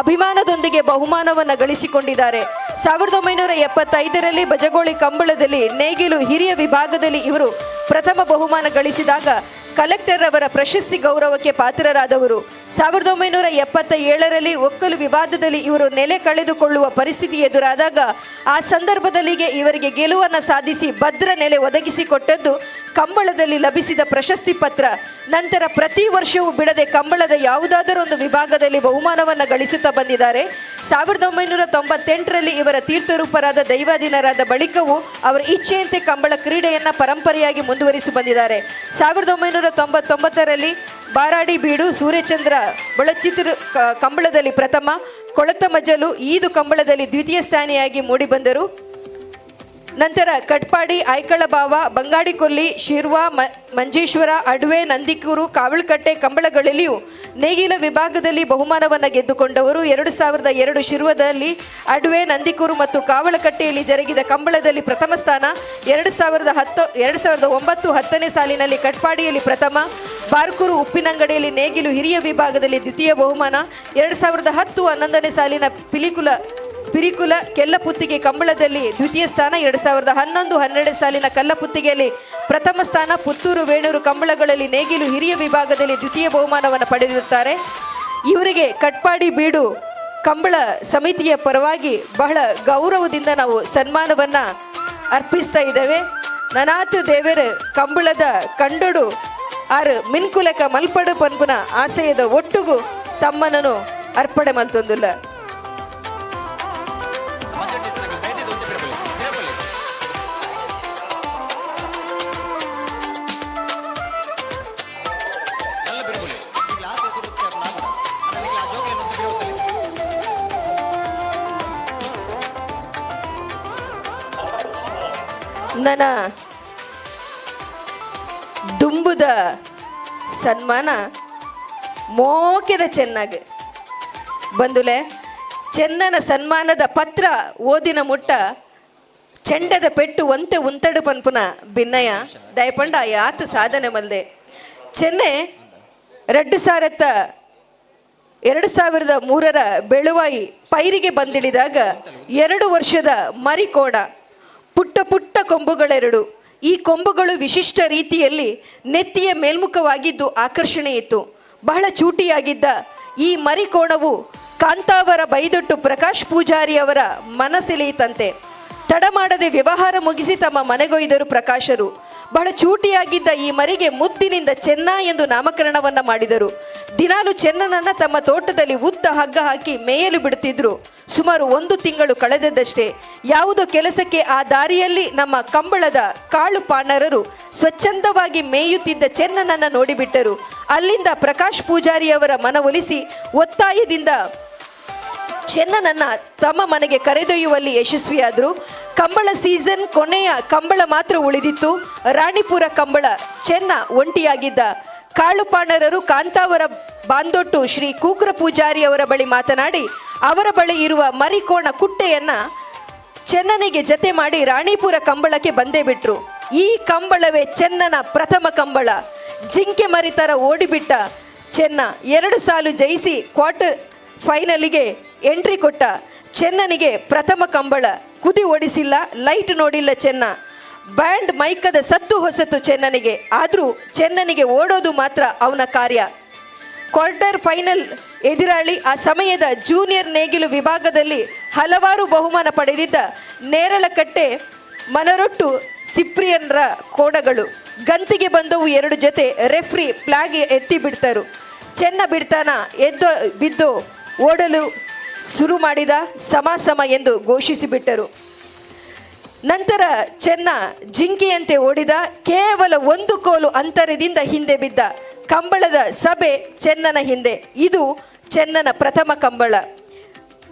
ಅಭಿಮಾನದೊಂದಿಗೆ ಬಹುಮಾನವನ್ನು ಗಳಿಸಿಕೊಂಡಿದ್ದಾರೆ. 1975ರಲ್ಲಿ ಬಜಗೋಳಿ ಕಂಬಳದಲ್ಲಿ ನೇಗಿಲು ಹಿರಿಯ ವಿಭಾಗದಲ್ಲಿ ಇವರು ಪ್ರಥಮ ಬಹುಮಾನ ಗಳಿಸಿದಾಗ ಕಲೆಕ್ಟರ್ ಅವರ ಪ್ರಶಸ್ತಿ ಗೌರವಕ್ಕೆ ಪಾತ್ರರಾದವರು. 1977ರಲ್ಲಿ ಒಕ್ಕಲು ವಿವಾದದಲ್ಲಿ ಇವರು ನೆಲೆ ಕಳೆದುಕೊಳ್ಳುವ ಪರಿಸ್ಥಿತಿ ಎದುರಾದಾಗ ಆ ಸಂದರ್ಭದಲ್ಲಿಗೆ ಇವರಿಗೆ ಗೆಲುವನ್ನು ಸಾಧಿಸಿ ಭದ್ರ ನೆಲೆ ಒದಗಿಸಿಕೊಟ್ಟದ್ದು ಕಂಬಳದಲ್ಲಿ ಲಭಿಸಿದ ಪ್ರಶಸ್ತಿ ಪತ್ರ. ನಂತರ ಪ್ರತಿ ವರ್ಷವೂ ಬಿಡದೆ ಕಂಬಳದ ಯಾವುದಾದರೊಂದು ವಿಭಾಗದಲ್ಲಿ ಬಹುಮಾನವನ್ನು ಗಳಿಸುತ್ತಾ ಬಂದಿದ್ದಾರೆ. 1998ರಲ್ಲಿ ಇವರ ತೀರ್ಥರೂಪರಾದ ದೈವಾಧೀನರಾದ ಬಳಿಕವೂ ಅವರ ಇಚ್ಛೆಯಂತೆ ಕಂಬಳ ಕ್ರೀಡೆಯನ್ನು ಪರಂಪರೆಯಾಗಿ ಮುಂದುವರಿಸಿ ಬಂದಿದ್ದಾರೆ. 1999ರಲ್ಲಿ ಬಾರಾಡಿ ಬೀಡು ಸೂರ್ಯಚಂದ್ರ ಬಳಚಿತ್ರ ಕಂಬಳದಲ್ಲಿ ಪ್ರಥಮ, ಕೊಳತ ಮಜಲು ಈದು ಕಂಬಳದಲ್ಲಿ ದ್ವಿತೀಯ ಸ್ಥಾನಿಯಾಗಿ ಮೂಡಿಬಂದರು. ನಂತರ ಕಟ್ಪಾಡಿ, ಐಕಳಬಾವ, ಬಂಗಾಡಿಕೊಲ್ಲಿ, ಶಿರ್ವಾ, ಮಂಜೇಶ್ವರ, ಅಡುವೆ, ನಂದಿಕೂರು, ಕಾವಲಕಟ್ಟೆ ಕಂಬಳಗಳಲ್ಲಿಯೂ ನೇಗಿಲ ವಿಭಾಗದಲ್ಲಿ ಬಹುಮಾನವನ್ನು ಗೆದ್ದುಕೊಂಡವರು. 2002 ಶಿರ್ವದಲ್ಲಿ ಅಡುವೆ, ನಂದಿಕೂರು ಮತ್ತು ಕಾವಲಕಟ್ಟೆಯಲ್ಲಿ ಜರುಗಿದ ಕಂಬಳದಲ್ಲಿ ಪ್ರಥಮ ಸ್ಥಾನ, 2010, 2009, 10ನೇ ಸಾಲಿನಲ್ಲಿ ಕಟ್ಪಾಡಿಯಲ್ಲಿ ಪ್ರಥಮ, ಬಾರ್ಕೂರು ಉಪ್ಪಿನಂಗಡಿಯಲ್ಲಿ ನೇಗಿಲು ಹಿರಿಯ ವಿಭಾಗದಲ್ಲಿ ದ್ವಿತೀಯ ಬಹುಮಾನ, 2010, 11ನೇ ಸಾಲಿನ ಪಿರಿಕುಲ ಕೆಲ್ಲಪುತ್ತಿಗೆ ಕಂಬಳದಲ್ಲಿ ದ್ವಿತೀಯ ಸ್ಥಾನ, 2011, 12 ಸಾಲಿನ ಕಲ್ಲಪುತ್ತಿಗೆಯಲ್ಲಿ ಪ್ರಥಮ ಸ್ಥಾನ, ಪುತ್ತೂರು ವೇಣೂರು ಕಂಬಳಗಳಲ್ಲಿ ನೇಗಿಲು ಹಿರಿಯ ವಿಭಾಗದಲ್ಲಿ ದ್ವಿತೀಯ ಬಹುಮಾನವನ್ನು ಪಡೆದಿರುತ್ತಾರೆ. ಇವರಿಗೆ ಕಟ್ಪಾಡಿ ಬೀಡು ಕಂಬಳ ಸಮಿತಿಯ ಪರವಾಗಿ ಬಹಳ ಗೌರವದಿಂದ ನಾವು ಸನ್ಮಾನವನ್ನು ಅರ್ಪಿಸ್ತಾ ಇದ್ದೇವೆ. ನನಾಥ ದೇವರು ಕಂಬಳದ ಕಂಡೊಡು ಆರು ಮಿನ್ಕುಲಕ ಮಲ್ಪಡು ಪನ್ಪುನ ಆಶಯದ ಒಟ್ಟುಗು ತಮ್ಮನನ್ನು ಅರ್ಪಣೆ ಮಲ್ತೊಂದುಲ್ಲ. ನನ್ನ ದುಂಬುದ ಸನ್ಮಾನ ಮೋಕೆದ ಚೆನ್ನಾಗಿ ಬಂದುಲೆ ಚೆನ್ನನ ಸನ್ಮಾನದ ಪತ್ರ ಓದಿನ ಮುಟ್ಟ ಚೆಂಡದ ಪೆಟ್ಟು ಒಂತೆ ಉಂತಡು ಪನ್ಪುನ ಭಿನ್ನಯ ದಯಪಂಡ ಯಾತ ಸಾಧನೆ ಮಲ್ದೆ. ಚೆನ್ನೆ 2003ರ ಬೆಳುವಾಯಿ ಪೈರಿಗೆ ಬಂದಿಳಿದಾಗ 2 ವರ್ಷದ ಮರಿಕೋಣ, ಪುಟ್ಟ ಪುಟ್ಟ ಕೊಂಬುಗಳೆರಡು. ಈ ಕೊಂಬುಗಳು ವಿಶಿಷ್ಟ ರೀತಿಯಲ್ಲಿ ನೆತ್ತಿಯ ಮೇಲ್ಮುಖವಾಗಿದ್ದು ಆಕರ್ಷಣೆ ಇತ್ತು. ಬಹಳ ಚೂಟಿಯಾಗಿದ್ದ ಈ ಮರಿಕೋಣವು ಕಾಂತಾವರ ಬೈದೊಟ್ಟು ಪ್ರಕಾಶ್ ಪೂಜಾರಿ ಅವರ ಮನಸೆಳೆಯಿತಂತೆ. ತಡ ಮಾಡದೆ ವ್ಯವಹಾರ ಮುಗಿಸಿ ತಮ್ಮ ಮನೆಗೊಯ್ದರು ಪ್ರಕಾಶರು. ಬಹಳ ಚೂಟಿಯಾಗಿದ್ದ ಈ ಮರಿಗೆ ಮುದ್ದಿನಿಂದ ಚೆನ್ನ ಎಂದು ನಾಮಕರಣವನ್ನು ಮಾಡಿದರು. ದಿನಾಲು ಚೆನ್ನನನ್ನ ತಮ್ಮ ತೋಟದಲ್ಲಿ ಉದ್ದ ಹಗ್ಗ ಹಾಕಿ ಮೇಯಲು ಬಿಡುತ್ತಿದ್ರು. ಸುಮಾರು 1 ತಿಂಗಳು ಕಳೆದದ್ದಷ್ಟೇ ಯಾವುದೋ ಕೆಲಸಕ್ಕೆ ಆ ದಾರಿಯಲ್ಲಿ ನಮ್ಮ ಕಂಬಳದ ಕಾಳು ಪಾಣರರು ಸ್ವಚ್ಛಂದವಾಗಿ ಮೇಯುತ್ತಿದ್ದ ಚೆನ್ನನನ್ನ ನೋಡಿಬಿಟ್ಟರು. ಅಲ್ಲಿಂದ ಪ್ರಕಾಶ್ ಪೂಜಾರಿಯವರ ಮನವೊಲಿಸಿ ಒತ್ತಾಯದಿಂದ ಚೆನ್ನನನ್ನ ತಮ್ಮ ಮನೆಗೆ ಕರೆದೊಯ್ಯುವಲ್ಲಿ ಯಶಸ್ವಿಯಾದರು. ಕಂಬಳ ಸೀಸನ್ ಕೊನೆಯ ಕಂಬಳ ಮಾತ್ರ ಉಳಿದಿತ್ತು. ರಾಣಿಪುರ ಕಂಬಳ. ಚೆನ್ನ ಒಂಟಿಯಾಗಿದ್ದ. ಕಾಳುಪಾಣರರು ಕಾಂತಾವರ ಬಾಂದೊಟ್ಟು ಶ್ರೀ ಕೂಕ್ರ ಪೂಜಾರಿಯವರ ಬಳಿ ಮಾತನಾಡಿ ಅವರ ಬಳಿ ಇರುವ ಮರಿಕೋಣ ಕುಟ್ಟೆಯನ್ನ ಚೆನ್ನನಿಗೆ ಜತೆ ಮಾಡಿ ರಾಣಿಪುರ ಕಂಬಳಕ್ಕೆ ಬಂದೇ ಬಿಟ್ರು. ಈ ಕಂಬಳವೇ ಚೆನ್ನನ ಪ್ರಥಮ ಕಂಬಳ. ಜಿಂಕೆ ಮರಿತರ ಓಡಿಬಿಟ್ಟ ಚೆನ್ನ 2 ಸಾಲು ಜಯಿಸಿ ಕ್ವಾರ್ಟರ್ ಫೈನಲಿಗೆ ಎಂಟ್ರಿ ಕೊಟ್ಟ. ಚೆನ್ನನಿಗೆ ಪ್ರಥಮ ಕಂಬಳ. ಕುದಿ ಓಡಿಸಿಲ್ಲ, ಲೈಟ್ ನೋಡಿಲ್ಲ ಚೆನ್ನ. ಬ್ಯಾಂಡ್ ಮೈಕದ ಸದ್ದು ಹೊಸತು ಚೆನ್ನನಿಗೆ. ಆದರೂ ಚೆನ್ನನಿಗೆ ಓಡೋದು ಮಾತ್ರ ಅವನ ಕಾರ್ಯ. ಕ್ವಾರ್ಟರ್ ಫೈನಲ್ ಎದುರಾಳಿ ಆ ಸಮಯದ ಜೂನಿಯರ್ ನೇಗಿಲು ವಿಭಾಗದಲ್ಲಿ ಹಲವಾರು ಬಹುಮಾನ ಪಡೆದಿದ್ದ ನೇರಳಕಟ್ಟೆ ಮನರೊಟ್ಟು ಸಿಪ್ರಿಯನ್ರ ಕೋಡಗಳು. ಗಂತಿಗೆ ಬಂದವು 2 ಜೊತೆ. ರೆಫ್ರಿ ಫ್ಲಾಗ್ ಎತ್ತಿ ಬಿಡ್ತರು. ಚೆನ್ನ ಬಿಡ್ತಾನ ಎದ್ದು ಬಿದ್ದು ಓಡಲು ಶುರು ಮಾಡಿದ. ಸಮ ಸಮ ಎಂದು ಘೋಷಿಸಿಬಿಟ್ಟರು. ನಂತರ ಚೆನ್ನ ಜಿಂಕೆಯಂತೆ ಓಡಿದ, ಕೇವಲ ಒಂದು ಕೋಲು ಅಂತರದಿಂದ ಹಿಂದೆ ಬಿದ್ದ. ಕಂಬಳದ ಸಭೆ ಚೆನ್ನನ ಹಿಂದೆ. ಇದು ಚೆನ್ನನ ಪ್ರಥಮ ಕಂಬಳ.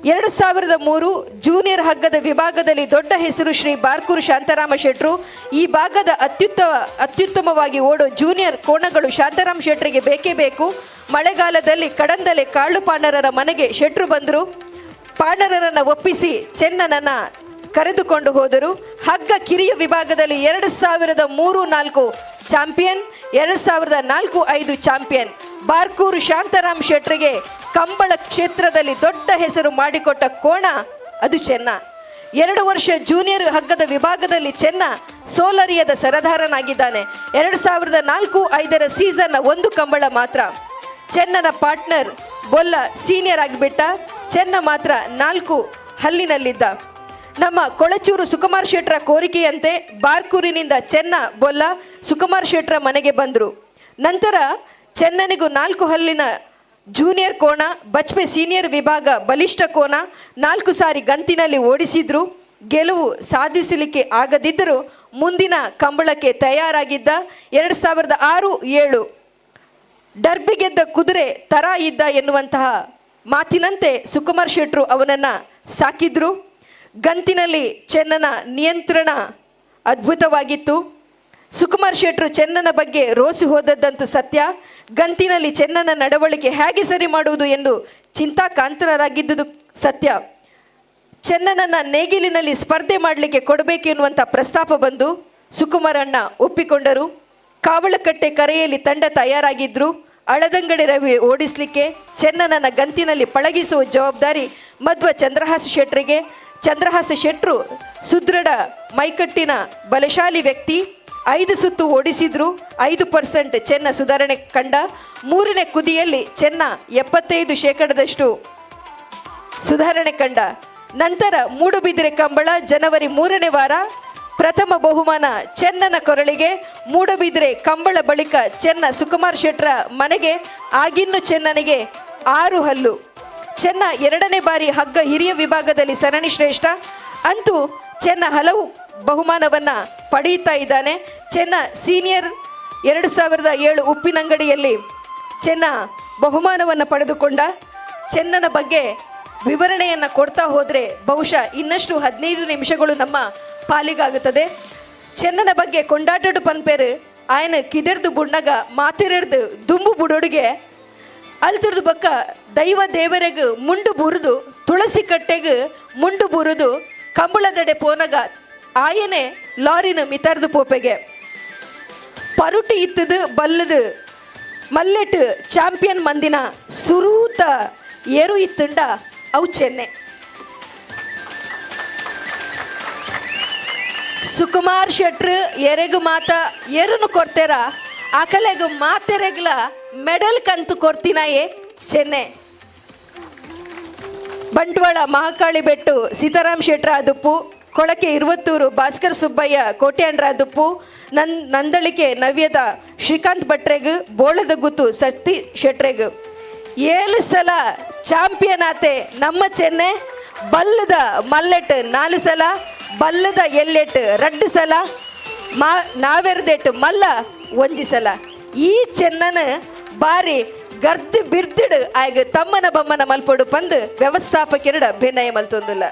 2003 ಜೂನಿಯರ್ ಹಗ್ಗದ ವಿಭಾಗದಲ್ಲಿ ದೊಡ್ಡ ಹೆಸರು ಶ್ರೀ ಬಾರ್ಕೂರು ಶಾಂತಾರಾಮ ಶೆಟ್ರು. ಈ ಭಾಗದ ಅತ್ಯುತ್ತಮವಾಗಿ ಓಡೋ ಜೂನಿಯರ್ ಕೋಣಗಳು ಶಾಂತಾರಾಮ ಶೆಟ್ರಿಗೆ ಬೇಕೇ ಬೇಕು. ಮಳೆಗಾಲದಲ್ಲಿ ಕಡಂದಲೆ ಕಾಳು ಪಾಂಡರರ ಮನೆಗೆ ಶೆಟ್ರು ಬಂದರು. ಪಾಂಡರರನ್ನು ಒಪ್ಪಿಸಿ ಚೆನ್ನನನ್ನ ಕರೆದುಕೊಂಡು ಹೋದರು. ಹಗ್ಗ ಕಿರಿಯ ವಿಭಾಗದಲ್ಲಿ 2003-4 ಚಾಂಪಿಯನ್, 2004-5 ಚಾಂಪಿಯನ್. ಬಾರ್ಕೂರು ಶಾಂತಾರಾಮ್ ಶೆಟ್ರಿಗೆ ಕಂಬಳ ಕ್ಷೇತ್ರದಲ್ಲಿ ದೊಡ್ಡ ಹೆಸರು ಮಾಡಿಕೊಟ್ಟ ಕೋಣ ಅದು ಚೆನ್ನ. 2 ವರ್ಷ ಜೂನಿಯರ್ ಹಗ್ಗದ ವಿಭಾಗದಲ್ಲಿ ಚೆನ್ನ ಸೋಲರಿಯದ ಸರದಾರನಾಗಿದ್ದಾನೆ. 2004-5 ಸೀಸನ್ನ ಒಂದು ಕಂಬಳ ಮಾತ್ರ. ಚೆನ್ನನ ಪಾರ್ಟ್ನರ್ ಬೊಲ್ಲ ಸೀನಿಯರ್ ಆಗಿಬಿಟ್ಟ. ಚೆನ್ನ ಮಾತ್ರ 4 ಹಲ್ಲಿನಲ್ಲಿದ್ದ. ನಮ್ಮ ಕೊಳಚೂರು ಸುಕುಮಾರ್ ಶೆಟ್ಟರ ಕೋರಿಕೆಯಂತೆ ಬಾರ್ಕೂರಿನಿಂದ ಚೆನ್ನ ಬೊಲ್ಲ ಸುಕುಮಾರ್ ಶೆಟ್ಟರ ಮನೆಗೆ ಬಂದರು. ನಂತರ ಚೆನ್ನನಿಗೂ 4 ಹಲ್ಲಿನ ಜೂನಿಯರ್ ಕೋಣ, ಬಚ್ಪೆ ಸೀನಿಯರ್ ವಿಭಾಗ ಬಲಿಷ್ಠ ಕೋಣ 4 ಸಾರಿ ಗಂತಿನಲ್ಲಿ ಓಡಿಸಿದ್ರು. ಗೆಲುವು ಸಾಧಿಸಲಿಕ್ಕೆ ಆಗದಿದ್ದರೂ ಮುಂದಿನ ಕಂಬಳಕ್ಕೆ ತಯಾರಾಗಿದ್ದ. 2006-7 ಡರ್ಬಿ ಗೆದ್ದ ಕುದುರೆ ತರ ಇದ್ದ ಎನ್ನುವಂತಹ ಮಾತಿನಂತೆ ಸುಕುಮಾರ್ ಶೆಟ್ಟರು ಅವನನ್ನು ಸಾಕಿದ್ರು. ಗಂತಿನಲ್ಲಿ ಚೆನ್ನನ ನಿಯಂತ್ರಣ ಅದ್ಭುತವಾಗಿತ್ತು. ಸುಕುಮಾರ್ ಶೆಟ್ಟರು ಚೆನ್ನನ ಬಗ್ಗೆ ರೋಸಿ ಹೋದದ್ದಂತೂ ಸತ್ಯ. ಗಂತಿನಲ್ಲಿ ಚೆನ್ನನ ನಡವಳಿಕೆ ಹೇಗೆ ಸರಿ ಮಾಡುವುದು ಎಂದು ಚಿಂತಾಕಾಂತರಾಗಿದ್ದುದು ಸತ್ಯ. ಚೆನ್ನನನ್ನ ನೇಗಿಲಿನಲ್ಲಿ ಸ್ಪರ್ಧೆ ಮಾಡಲಿಕ್ಕೆ ಕೊಡಬೇಕು ಎನ್ನುವಂಥ ಪ್ರಸ್ತಾಪ ಬಂದು ಸುಕುಮಾರಣ್ಣ ಒಪ್ಪಿಕೊಂಡರು. ಕಾವಳಕಟ್ಟೆ ಕರೆಯಲ್ಲಿ ತಂಡ ತಯಾರಾಗಿದ್ರು. ಅಳದಂಗಡಿ ರವಿ ಓಡಿಸಲಿಕ್ಕೆ, ಚೆನ್ನನನ್ನ ಗಂತಿನಲ್ಲಿ ಪಳಗಿಸುವ ಜವಾಬ್ದಾರಿ ಮಧ್ವ ಚಂದ್ರಹಾಸ ಶೆಟ್ಟರಿಗೆ. ಚಂದ್ರಹಾಸ ಶೆಟ್ಟರು ಸುದೃಢ ಮೈಕಟ್ಟಿನ ಬಲಶಾಲಿ ವ್ಯಕ್ತಿ. 5 ಸುತ್ತು ಓಡಿಸಿದ್ರು. 5% ಚೆನ್ನ ಸುಧಾರಣೆ ಕಂಡ. 3ನೇ ಕುದಿಯಲ್ಲಿ ಚೆನ್ನ 75% ಸುಧಾರಣೆ ಕಂಡ. ನಂತರ ಮೂಡುಬಿದಿರೆ ಕಂಬಳ ಜನವರಿ 3ನೇ ವಾರ ಪ್ರಥಮ ಬಹುಮಾನ ಚೆನ್ನನ ಕೊರಳಿಗೆ. ಮೂಡುಬಿದಿರೆ ಕಂಬಳ ಬಳಿಕ ಚೆನ್ನ ಸುಕುಮಾರ್ ಶೆಟ್ಟರ ಮನೆಗೆ. ಆಗಿನ್ನು ಚೆನ್ನನಿಗೆ 6 ಹಲ್ಲು. ಚೆನ್ನ 2ನೇ ಬಾರಿ ಹಗ್ಗ ಹಿರಿಯ ವಿಭಾಗದಲ್ಲಿ ಸರಣಿ ಶ್ರೇಷ್ಠ. ಅಂತೂ ಚೆನ್ನ ಹಲವು ಬಹುಮಾನವನ್ನು ಪಡೆಯುತ್ತಾ ಇದ್ದಾನೆ. ಚೆನ್ನ ಸೀನಿಯರ್ 2007 ಉಪ್ಪಿನಂಗಡಿಯಲ್ಲಿ ಚೆನ್ನ ಬಹುಮಾನವನ್ನು ಪಡೆದುಕೊಂಡ. ಚೆನ್ನನ ಬಗ್ಗೆ ವಿವರಣೆಯನ್ನು ಕೊಡ್ತಾ ಹೋದರೆ ಬಹುಶಃ ಇನ್ನಷ್ಟು 15 ನಿಮಿಷಗಳು ನಮ್ಮ ಪಾಲಿಗಾಗುತ್ತದೆ. ಚೆನ್ನನ ಬಗ್ಗೆ ಕೊಂಡಾಟಡು ಪನ್ಪೇರು ಆಯನ ಕಿದೆರ್ದು ಬುಣ್ಣಗ ಮಾತಿರೆಡ್ದು ದುಂಬು ಬುಡೊಡುಗೆ ಅಲ್ತಿರ್ದು ಬಕ್ಕ ದೈವ ದೇವರೆಗ್ ಮುಂಡು ಬುರುದು ತುಳಸಿ ಕಟ್ಟೆಗ್ ಮುಂಡು ಬುರುದು ಕಂಬಳದಡೆ ಪೋನಗ ಆಯನೆ ಲಾರಿನ ಮಿತರ್ದು ಪೋಪೆಗೆ ಪರುಟಿ ಇತ್ತದು ಬಲ್ಲದು ಮಲ್ಲೆಟ್ ಚಾಂಪಿಯನ್ ಮಂದಿನ ಸುರೂತ ಏರು ಇತ್ತುಂಡ ಅವು ಚೆನ್ನೆ. ಸುಕುಮಾರ್ ಶೆಟ್ರು ಎರೆಗು ಮಾತ ಎರುನು ಕೊಡ್ತೇರ ಆಕಲೆಗು ಮಾತೆರೆಗ್ಲ ಮೆಡಲ್ ಕಂತು ಕೊಡ್ತೀನಾಯೇ ಚೆನ್ನೆ. ಬಂಟ್ವಾಳ ಮಹಾಕಾಳಿ ಬೆಟ್ಟು ಸೀತಾರಾಮ್ ಶೆಟ್ರ ಅದುಪ್ಪು, ಕೊಳಕೆ ಇರುವತ್ತೂರು ಭಾಸ್ಕರ್ ಸುಬ್ಬಯ್ಯ ಕೋಟ್ಯಾಂಡ್ರ ಅದುಪ್ಪು, ನಂದಳಿಕೆ ನವ್ಯದ ಶ್ರೀಕಾಂತ್ ಭಟ್ರೆಗ್, ಬೋಳದ ಗುತ್ತು ಸತ್ತಿ ಶೆಟ್ರೆಗ್. 7 ಸಲ ಚಾಂಪಿಯನ್ ಆತೆ ನಮ್ಮ ಚೆನ್ನೆ. ಬಲ್ಲದ ಮಲ್ಲೆಟ್ 4 ಸಲ, ಬಲ್ಲದ ಎಲ್ಲೆಟ್ 2 ಸಲ, ನಾವೆರ್ದೆಟ್ಟು ಮಲ್ಲ 1 ಸಲ. ಈ ಚೆನ್ನನ ಬಾರಿ ಗರ್ದು ಬಿರ್ದಿಡು ಆಗ ತಮ್ಮನ ಬಮ್ಮನ ಮಲ್ಪೊಡು ಪಂದು ವ್ಯವಸ್ಥಾಪಕರಡ ಬೆನ್ನಯ ಮಲ್ತೊಂದುಲ್ಲ.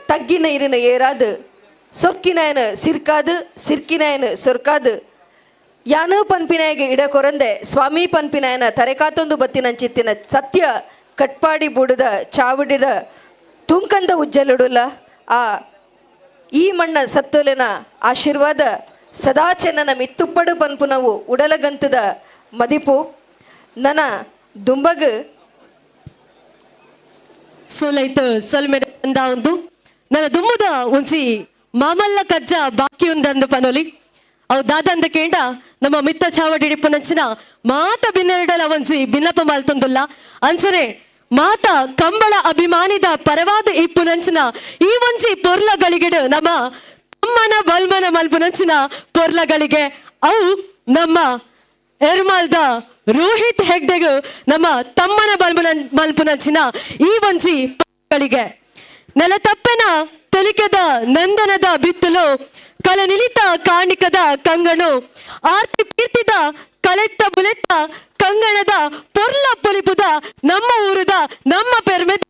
ತಗ್ಗಿನ ಇರಿನ ಏರಾದು ಸೊರ್ಕಿನಾಯನ ಸಿರ್ಕಾದು ಸಿರ್ಕಿನಾಯನ ಸೊರ್ಕಾದು ಯಾನು ಪನ್ಪಿನಾಯಗೆ ಇಡ ಕೊರಂದೆ ಸ್ವಾಮಿ ಪನ್ಪಿನಾಯನ ತರೆಕಾತೊಂದು ಬತ್ತಿನಂಚಿತ್ತಿನ ಸತ್ಯ ಕಟ್ಪಾಡಿ ಬುಡದ ಚಾವಡಿದ ತುಂಕಂದ ಉಜ್ಜಲುಡುಲ ಆ ಈ ಮಣ್ಣ ಸತ್ತೊಲೆನ ಆಶೀರ್ವಾದ ಸದಾ ಚೆನ್ನನ ಮಿತ್ತುಪ್ಪಡು ಪನ್ಪುನವು ಉಡಲಗಂತದ ಮದಿಪು ನನ ದುಂಬಗ್ ಸೋಲೈತು ಸೊಲ್ಮೆದ ಒಂದು ನನ್ನ ದುಮ್ಮದ ಒಂಜಿ ಮಾಮಲ್ಲ ಕಜ್ಜ ಬಾಕಿ ಉಂದಂದು ಪನೊಲಿ. ಅವು ದಾದಂದ ಕೇಂಡ ನಮ್ಮ ಮಿತ್ತ ಚಾವಡಿ ಡಿಪ್ಪುನಂಚಿನ ಮಾತ ಬಿನ್ನೆರಡಲ ಒಂಜಿ ಬಿನ್ನಪ ಮಾಲ್ತೊಂದುಲ್ಲ. ಅಂಚನೆ ಮಾತ ಕಂಬಳ ಅಭಿಮಾನಿದ ಪರವಾದ ಇಪ್ಪುನಂಚಿನ ಈ ಒಂಜಿ ಪೊರ್ಲಗಳಿಗೆಡು ನಮ್ಮ ತಮ್ಮನ ಬಲ್ಮನ ಮಲ್ಪುನಂಚಿನ ಪೊರ್ಲಗಳಿಗೆ ಅವು ನಮ್ಮ ಎರ್ಮಾಲ್ದ ರೋಹಿತ್ ಹೆಗ್ಡೆಗು ನಮ್ಮ ತಮ್ಮನ ಬಲ್ಮನ ಮಲ್ಪುನಂಚಿನ ಈ ಒಂಜಿ ಗಳಿಗೆ ನೆಲ ತಪ್ಪೆನ ತೆಲಿಕೆದ ನಂದನದ ಬಿತ್ತಲು ಕಲನಿಲಿತ ಕಾಣಿಕದ ಕಂಗಣು ಆರ್ತಿ ಪೀರ್ತಿದ ಕಲೆತ್ತ ಬುಲೆತ್ತ ಕಂಗಣದ ಪೊರ್ಲ ಪೊಲಿಪುದ ನಮ್ಮ ಊರದ ನಮ್ಮ ಪೆರ್ಮೆದ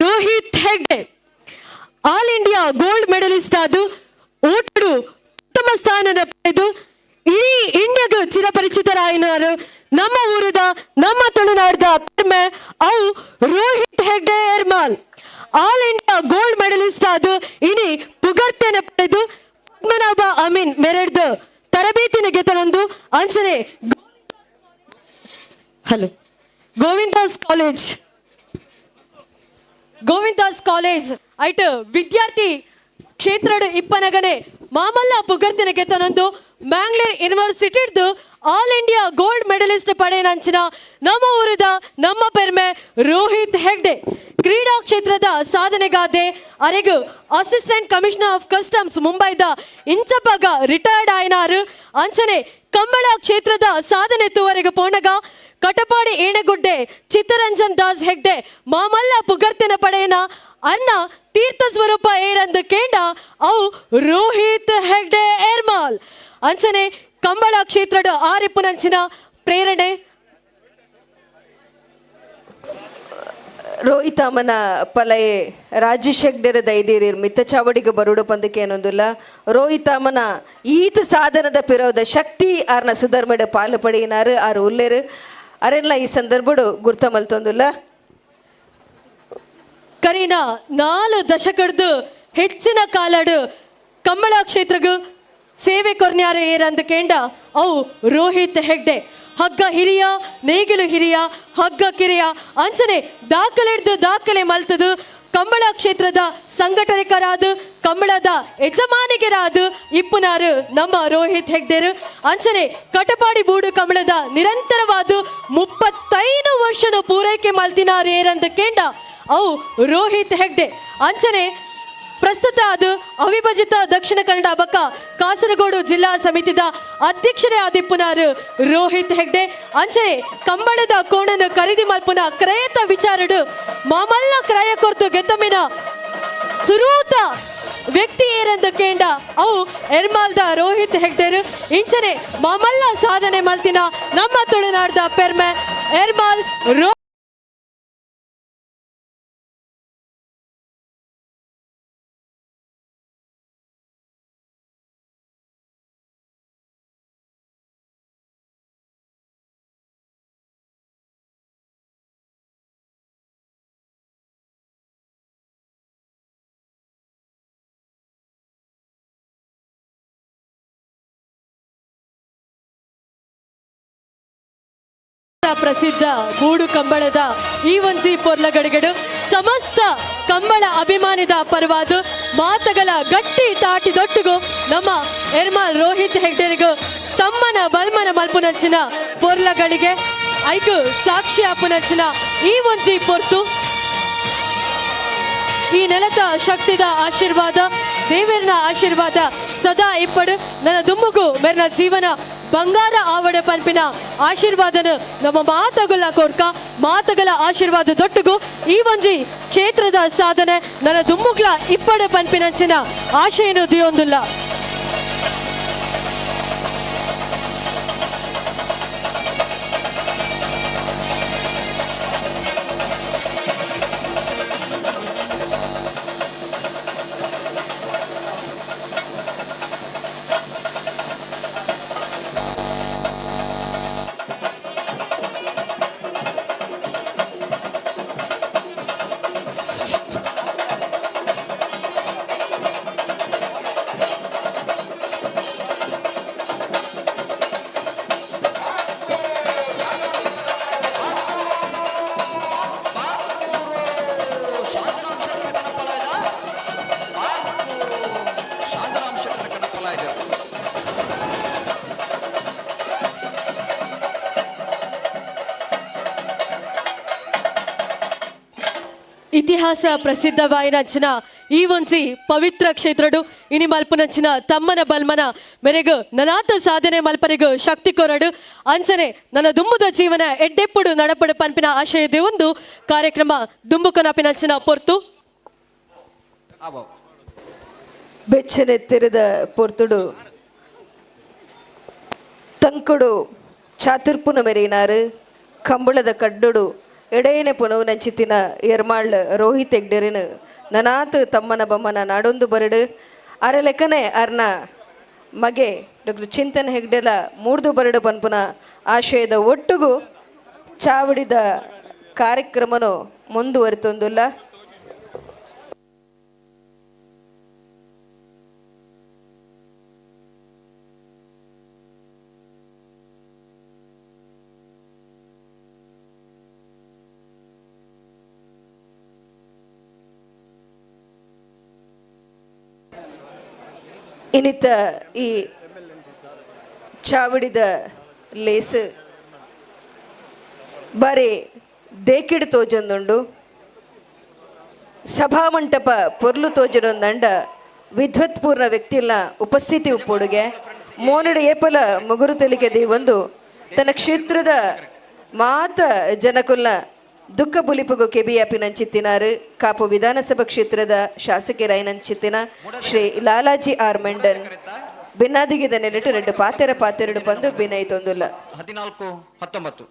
Rohit Hegde all India gold medalist ಆದು ಓಟಡು ಉತ್ತಮ ಸ್ಥಾನದ ಪಡೆದು ಇಡೀ ಇಂಡಿಯಾಗ ಚಿರಪರಿಚಿತರಾಯಿನವರು ನಮ್ಮ ಊರದ ನಮ್ಮ ತುಳುನಾಡದ ಪೆರ್ಮೆ ಅವು Rohit Hegde Ermal all India gold medalist ಆದು ಇನಿ ಪುಗರ್ತೇನೆ ಪಡೆದು ಪದ್ಮನಾಭ ಅಮೀನ್ ಮೆರೆಡ್ದು ತರಬೇತಿನ ಗೆತನೊಂದು ಅಂಚನೆ hello Govindadas college Govindadas college ಐಟ್ ವಿದ್ಯಾರ್ಥಿ ಕ್ಷೇತ್ರಡು ಇಪ್ಪನಗನೆ ಮಾಮಲ್ಲ ಪುಗರ್ತಿನ ಗೆತನೊಂದು ಮ್ಯಾಂಗ್ಳೂರ್ ಯೂನಿವರ್ಸಿಟಿಡ್ದು ಆಲ್ ಇಂಡಿಯಾ ಗೋಲ್ಡ್ ಮೆಡಲಿಸ್ಟ್ ಪಡೆಯನಂಚಿನ ನಮ್ಮ ಊರದ ನಮ್ಮ ಪೆರ್ಮೆ ರೋಹಿತ್ ಹೆಗ್ಡೆ ಕ್ರೀಡಾ ಕ್ಷೇತ್ರದ ಸಾಧನೆಗಾದೆ ಅರೆಗು ಅಸಿಸ್ಟೆಂಟ್ ಕಮಿಷನರ್ ಆಫ್ ಕಸ್ಟಮ್ಸ್ ಮುಂಬೈದ ಇಂಚಪಗ ರಿಟೈರ್ಡ್ ಆಯನಾರು ಅಂಚನೆ ಕಂಬಳ ಕ್ಷೇತ್ರದ ಸಾಧನೆ ತೂವರೆಗೆ ಪೋಣಗ ಕಟಪಾಡಿ ಏಣಗುಡ್ಡೆ ಚಿತ್ತರಂಜನ್ ದಾಸ್ ಹೆಗ್ಡೆ ಮಾಮಲ್ಲ ಪುಗರ್ತಿನ ಪಡೆಯನ ಅನ್ನ ತೀರ್ಥ ಸ್ವರೂಪ ಏರಂದು ಕೇಂಡ ಅವು ರೋಹಿತ್ ಹೆಗ್ಡೆ ಏರ್ಮಾಲ್ ಅಂಚನೆ ಕಂಬಳ ಕ್ಷೇತ್ರದ ಆರಿಪ್ಪುನಂಚಿನ ಪ್ರೇರಣೆ ರೋಹಿತಾಮನ ಪಲಯೆ ರಾಜೇಶ್ ಹೆಗ್ಡೆರ ದೈದೀರಿ ಮಿತ್ತ ಚಾವಡಿಗೆ ಬರುಡು ಪಂದಕ್ಕೆ ಏನೊಂದುಲ್ಲ. ರೋಹಿತಾಮನ ಈತ ಸಾಧನದ ಪಿರೋದ ಶಕ್ತಿ ಆರ್ನ ಸುಧರ್ಮಡ ಪಾಲು ಪಡೆಯಿನಾರು ಆರು ಉಲ್ಲೇರು ಅರೆಲ್ಲ ಈ ಸಂದರ್ಭಡು ಗುರ್ತ ಮಲ್ತೊಂದುಲ್ಲ. ಕರೀನಾ 4 ದಶಕಡ್ದು ಹೆಚ್ಚಿನ ಕಾಲಡು ಕಂಬಳ ಕ್ಷೇತ್ರಗು ಸೇವೆ ಕೊರ್ನ್ಯಾರ ಏರಂದು ಕೇಂಡ ಅವು ರೋಹಿತ್ ಹೆಗ್ಡೆ ಹಗ್ಗ ಹಿರಿಯ ನೇಗಿಲು ಹಿರಿಯ ಹಗ್ಗ ಕಿರಿಯ ಅಂಚನೆ ದಾಖಲೆಡ್ದು ದಾಖಲೆ ಮಲ್ತದು ಕಂಬಳ ಕ್ಷೇತ್ರದ ಸಂಘಟಕರಾದ ಕಂಬಳದ ಯಜಮಾನಿಗರಾದ ಇಪ್ಪುನಾರು ನಮ್ಮ ರೋಹಿತ್ ಹೆಗ್ಡೆರು ಅಂಚನೆ ಕಟಪಾಡಿ ಬೂಡು ಕಂಬಳದ ನಿರಂತರವಾದ 35 ವರ್ಷದ ಪೂರೈಕೆ ಮಲ್ತಿನಾರು ಏರಂದು ಕೇಂಡ ಅವು ರೋಹಿತ್ ಹೆಗ್ಡೆ ಅಂಚನೆ ಪ್ರಸ್ತುತ ಅದು ಅವಿಭಜಿತ ದಕ್ಷಿಣ ಕನ್ನಡ ಬಕ್ಕ ಕಾಸರಗೋಡು ಜಿಲ್ಲಾ ಸಮಿತಿದ ಅಧ್ಯಕ್ಷರೇ ಆದಿಪ್ಪುನಾರು ರೋಹಿತ್ ಹೆಗ್ಡೆ ಅಂಚನೆ ಕಂಬಳದ ಕೋಣನು ಖರೀದಿ ಮಲ್ಪುನ ಕ್ರಯತ ವಿಚಾರಡು ಮಾಮಲ್ಲ ಕ್ರಯ ಕೊರ್ತು ಗೆದ್ದಮಿನ ಸುರೂತ ವ್ಯಕ್ತಿ ಏರಂದು ಕೇಂಡ ಅವು ಎರ್ಮಾಲ್ದ ರೋಹಿತ್ ಹೆಗ್ಡೆರು ಇಂಚನೆ ಮಾಮಲ್ಲ ಸಾಧನೆ ಮಲ್ತಿನ ನಮ್ಮ ತುಳುನಾಡ್ದ ಪೆರ್ಮೆ ಎರ್ಮಾಲ್ ರೋ ಪ್ರಸಿದ್ಧ ಗೂಡು ಕಂಬಳದ ಈ ಒಂಜಿ ಪೊರ್ಲಗಡಿಗಡು ಸಮಸ್ತ ಕಂಬಳ ಅಭಿಮಾನಿದ ಪರವಾದ ಮಾತಗಳ ಗಟ್ಟಿ ತಾಟಿ ದೊಟ್ಟುಗು ನಮ್ಮ ಎರ್ಮಾಲ್ ರೋಹಿತ್ ಹೆಗ್ಡೆರಿಗೂ ತಮ್ಮನ ಬಲ್ಮನ ಮಲ್ಪುನಂಚಿನ ಪೊರ್ಲಗಳಿಗೆ ಐಕು ಸಾಕ್ಷಿ ಅಪ್ಪುನಂಚಿನ ಈ ಒಂಜಿ ಪೊರ್ತು ಈ ನೆಲದ ಶಕ್ತಿದ ಆಶೀರ್ವಾದ ದೇವರನ ಆಶೀರ್ವಾದ ಸದಾ ಇಪ್ಪಡು ನನ್ನ ದುಮ್ಮುಗು ಮೆರ್ನ ಜೀವನ ಬಂಗಾರ ಆವಡ ಪನ್ಪಿನ ಆಶೀರ್ವಾದನ ನಮ್ಮ ಮಾತುಗಳ ಕೋರ್ಕ ಮಾತುಗಳ ಆಶೀರ್ವಾದ ದೊಟ್ಟುಗು ಈ ಒಂಜಿ ಕ್ಷೇತ್ರದ ಸಾಧನೆ ನನ್ನ ದುಮ್ಮುಗ್ಲ ಇಪ್ಪಡ ಪನ್ಪಿನಂಚಿನ ಆಶೆಯನ್ನು ದಿಯೊಂದುಲ್ಲ. ಇತಿಹಾಸ ಪ್ರಸಿದ್ಧವಾಯಿನಂಚಿನ ಈ ಒಂಜಿ ಪವಿತ್ರ ಕ್ಷೇತ್ರಡು ಇನಿ ಮಲ್ಪುನಂಚಿನ ತಮ್ಮನ ಬಲ್ಮನ ಮೆರೆಗ್ ನನಾತ ಸಾಧನೆ ಮಲ್ಪನಿಗ್ ಶಕ್ತಿ ಕೊರಡು ಅಂಚನೆ ನನ್ನ ದುಂಬುದ ಜೀವನ ಎಡ್ಡೆಪ್ಪುಡು ನಡಪಡು ಪನ್ಪಿನ ಆಶಯದ ಒಂದು ಕಾರ್ಯಕ್ರಮ ದುಂಬುಕನಪಿನಂಚಿನ ಪೊರ್ತು. ಬೆಚ್ಚನೆತ್ತಿರದ ಪೊರ್ತುಡು ತಂಕುಡು ಚಾತುರ್ಪುನ ಮೆರೆಯಿನಾರು ಕಂಬಳದ ಕಡ್ಡುಡು ಎಡೆಯನೆ ಪುನವು ನಂಚಿತ್ತಿನ ಎರ್ಮಾಳ್ ರೋಹಿತ್ ಹೆಗ್ಡೆರಿನ ನನಾತ್ ತಮ್ಮನ ಬೊಮ್ಮನ ನಾಡೊಂದು ಬರಡು ಅರಲೆಕ್ಕನೆ ಅರ್ನ ಮಗೆ ಡಾಕ್ಟರ್ ಚಿಂತನ್ ಹೆಗ್ಡೆಲ ಮೂರ್ದು ಬರಡು ಪನ್ಪುನ ಆಶಯದ ಒಟ್ಟುಗು ಚಾವಡಿದ ಕಾರ್ಯಕ್ರಮನು ಮುಂದುವರಿತೊಂದುಲ್ಲ. ಇನ್ನಿತ ಈ ಚಾವಡಿದ ಲೇಸ್ ಬಾರಿ ದೇಕಿಡು ತೋಜೊಂದುಂಡು. ಸಭಾಮಂಟಪ ಪೊರ್ಲು ತೋಜಡೊಂದಂಡ ವಿದ್ವತ್ಪೂರ್ಣ ವ್ಯಕ್ತಿಲ್ಲ ಉಪಸ್ಥಿತಿ ಉಪ್ಪುಡುಗೆ ಮೋನಡು ಏಪಲ ಮುಗುರು ತೆಲಿಕೆ ಒಂದು ತನ್ನ ಕ್ಷೇತ್ರದ ಮಾತ ಜನಕುಲ್ಲ ದುಃಖ ಬುಲಿಪುಗು ಕೆಬಿಯಾಪಿನಂಚಿತ್ತಿನಾರು ಕಾಪು ವಿಧಾನಸಭಾ ಕ್ಷೇತ್ರದ ಶಾಸಕರಾಯಿನಂಚಿತ್ತಿನ ಶ್ರೀ ಲಾಲಾಜಿ ಆರ್ ಮೆಂಡನ್ ಬಿನ್ನಾದಿಗಿದ ನೆಲೆಟು ರೆಡ್ಡು ಪಾತೆರ ಪಾತೆರಡು ಬಂದು ಬಿನೈತೊಂದುಲ್ಲ. 14-19.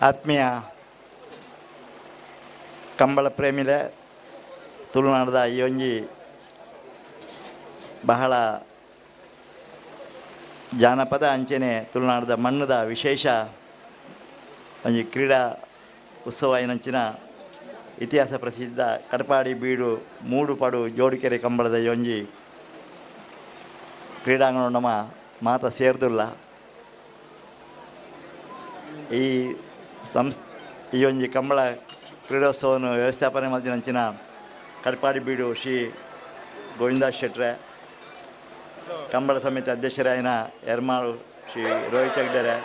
ಆತ್ಮೀಯ ಕಂಬಳ ಪ್ರೇಮಿಲೆ ತುಳುನಾಡದ ಈ ಒಂಜಿ ಬಹಳ ಜಾನಪದ ಅಂಚನೆ ತುಳುನಾಡದ ಮಣ್ಣದ ವಿಶೇಷ ಒಂಜಿ ಕ್ರೀಡಾ ಉತ್ಸವ ಏನಂಚಿನ ಇತಿಹಾಸ ಪ್ರಸಿದ್ಧ ಕಡಪಾಡಿ ಬೀಡು ಮೂಡುಪಡು ಜೋಡಿಕೆರೆ ಕಂಬಳದ ಈ ಒಂಜಿ ಕ್ರೀಡಾಂಗಣ ನಮ್ಮ ಮಾತ ಸೇರ್ದುಲ್ಲ. ಈ ಈ ಒಂಜಿ ಕಂಬಳ ಕ್ರೀಡೋತ್ಸವವನ್ನು ವ್ಯವಸ್ಥಾಪನೆ ಮಲ್ದಿನಂಚಿನ ಕಡಪಾಡಿ ಬೀಡು ಶ್ರೀ ಗೋವಿಂದ ಶೆಟ್ರೆ, ಕಂಬಳ ಸಮಿತಿ ಅಧ್ಯಕ್ಷರಾಯಿನ ಎರ್ಮಾಳು ಶ್ರೀ ರೋಹಿತ್ ಹೆಗ್ಡೆರೆ,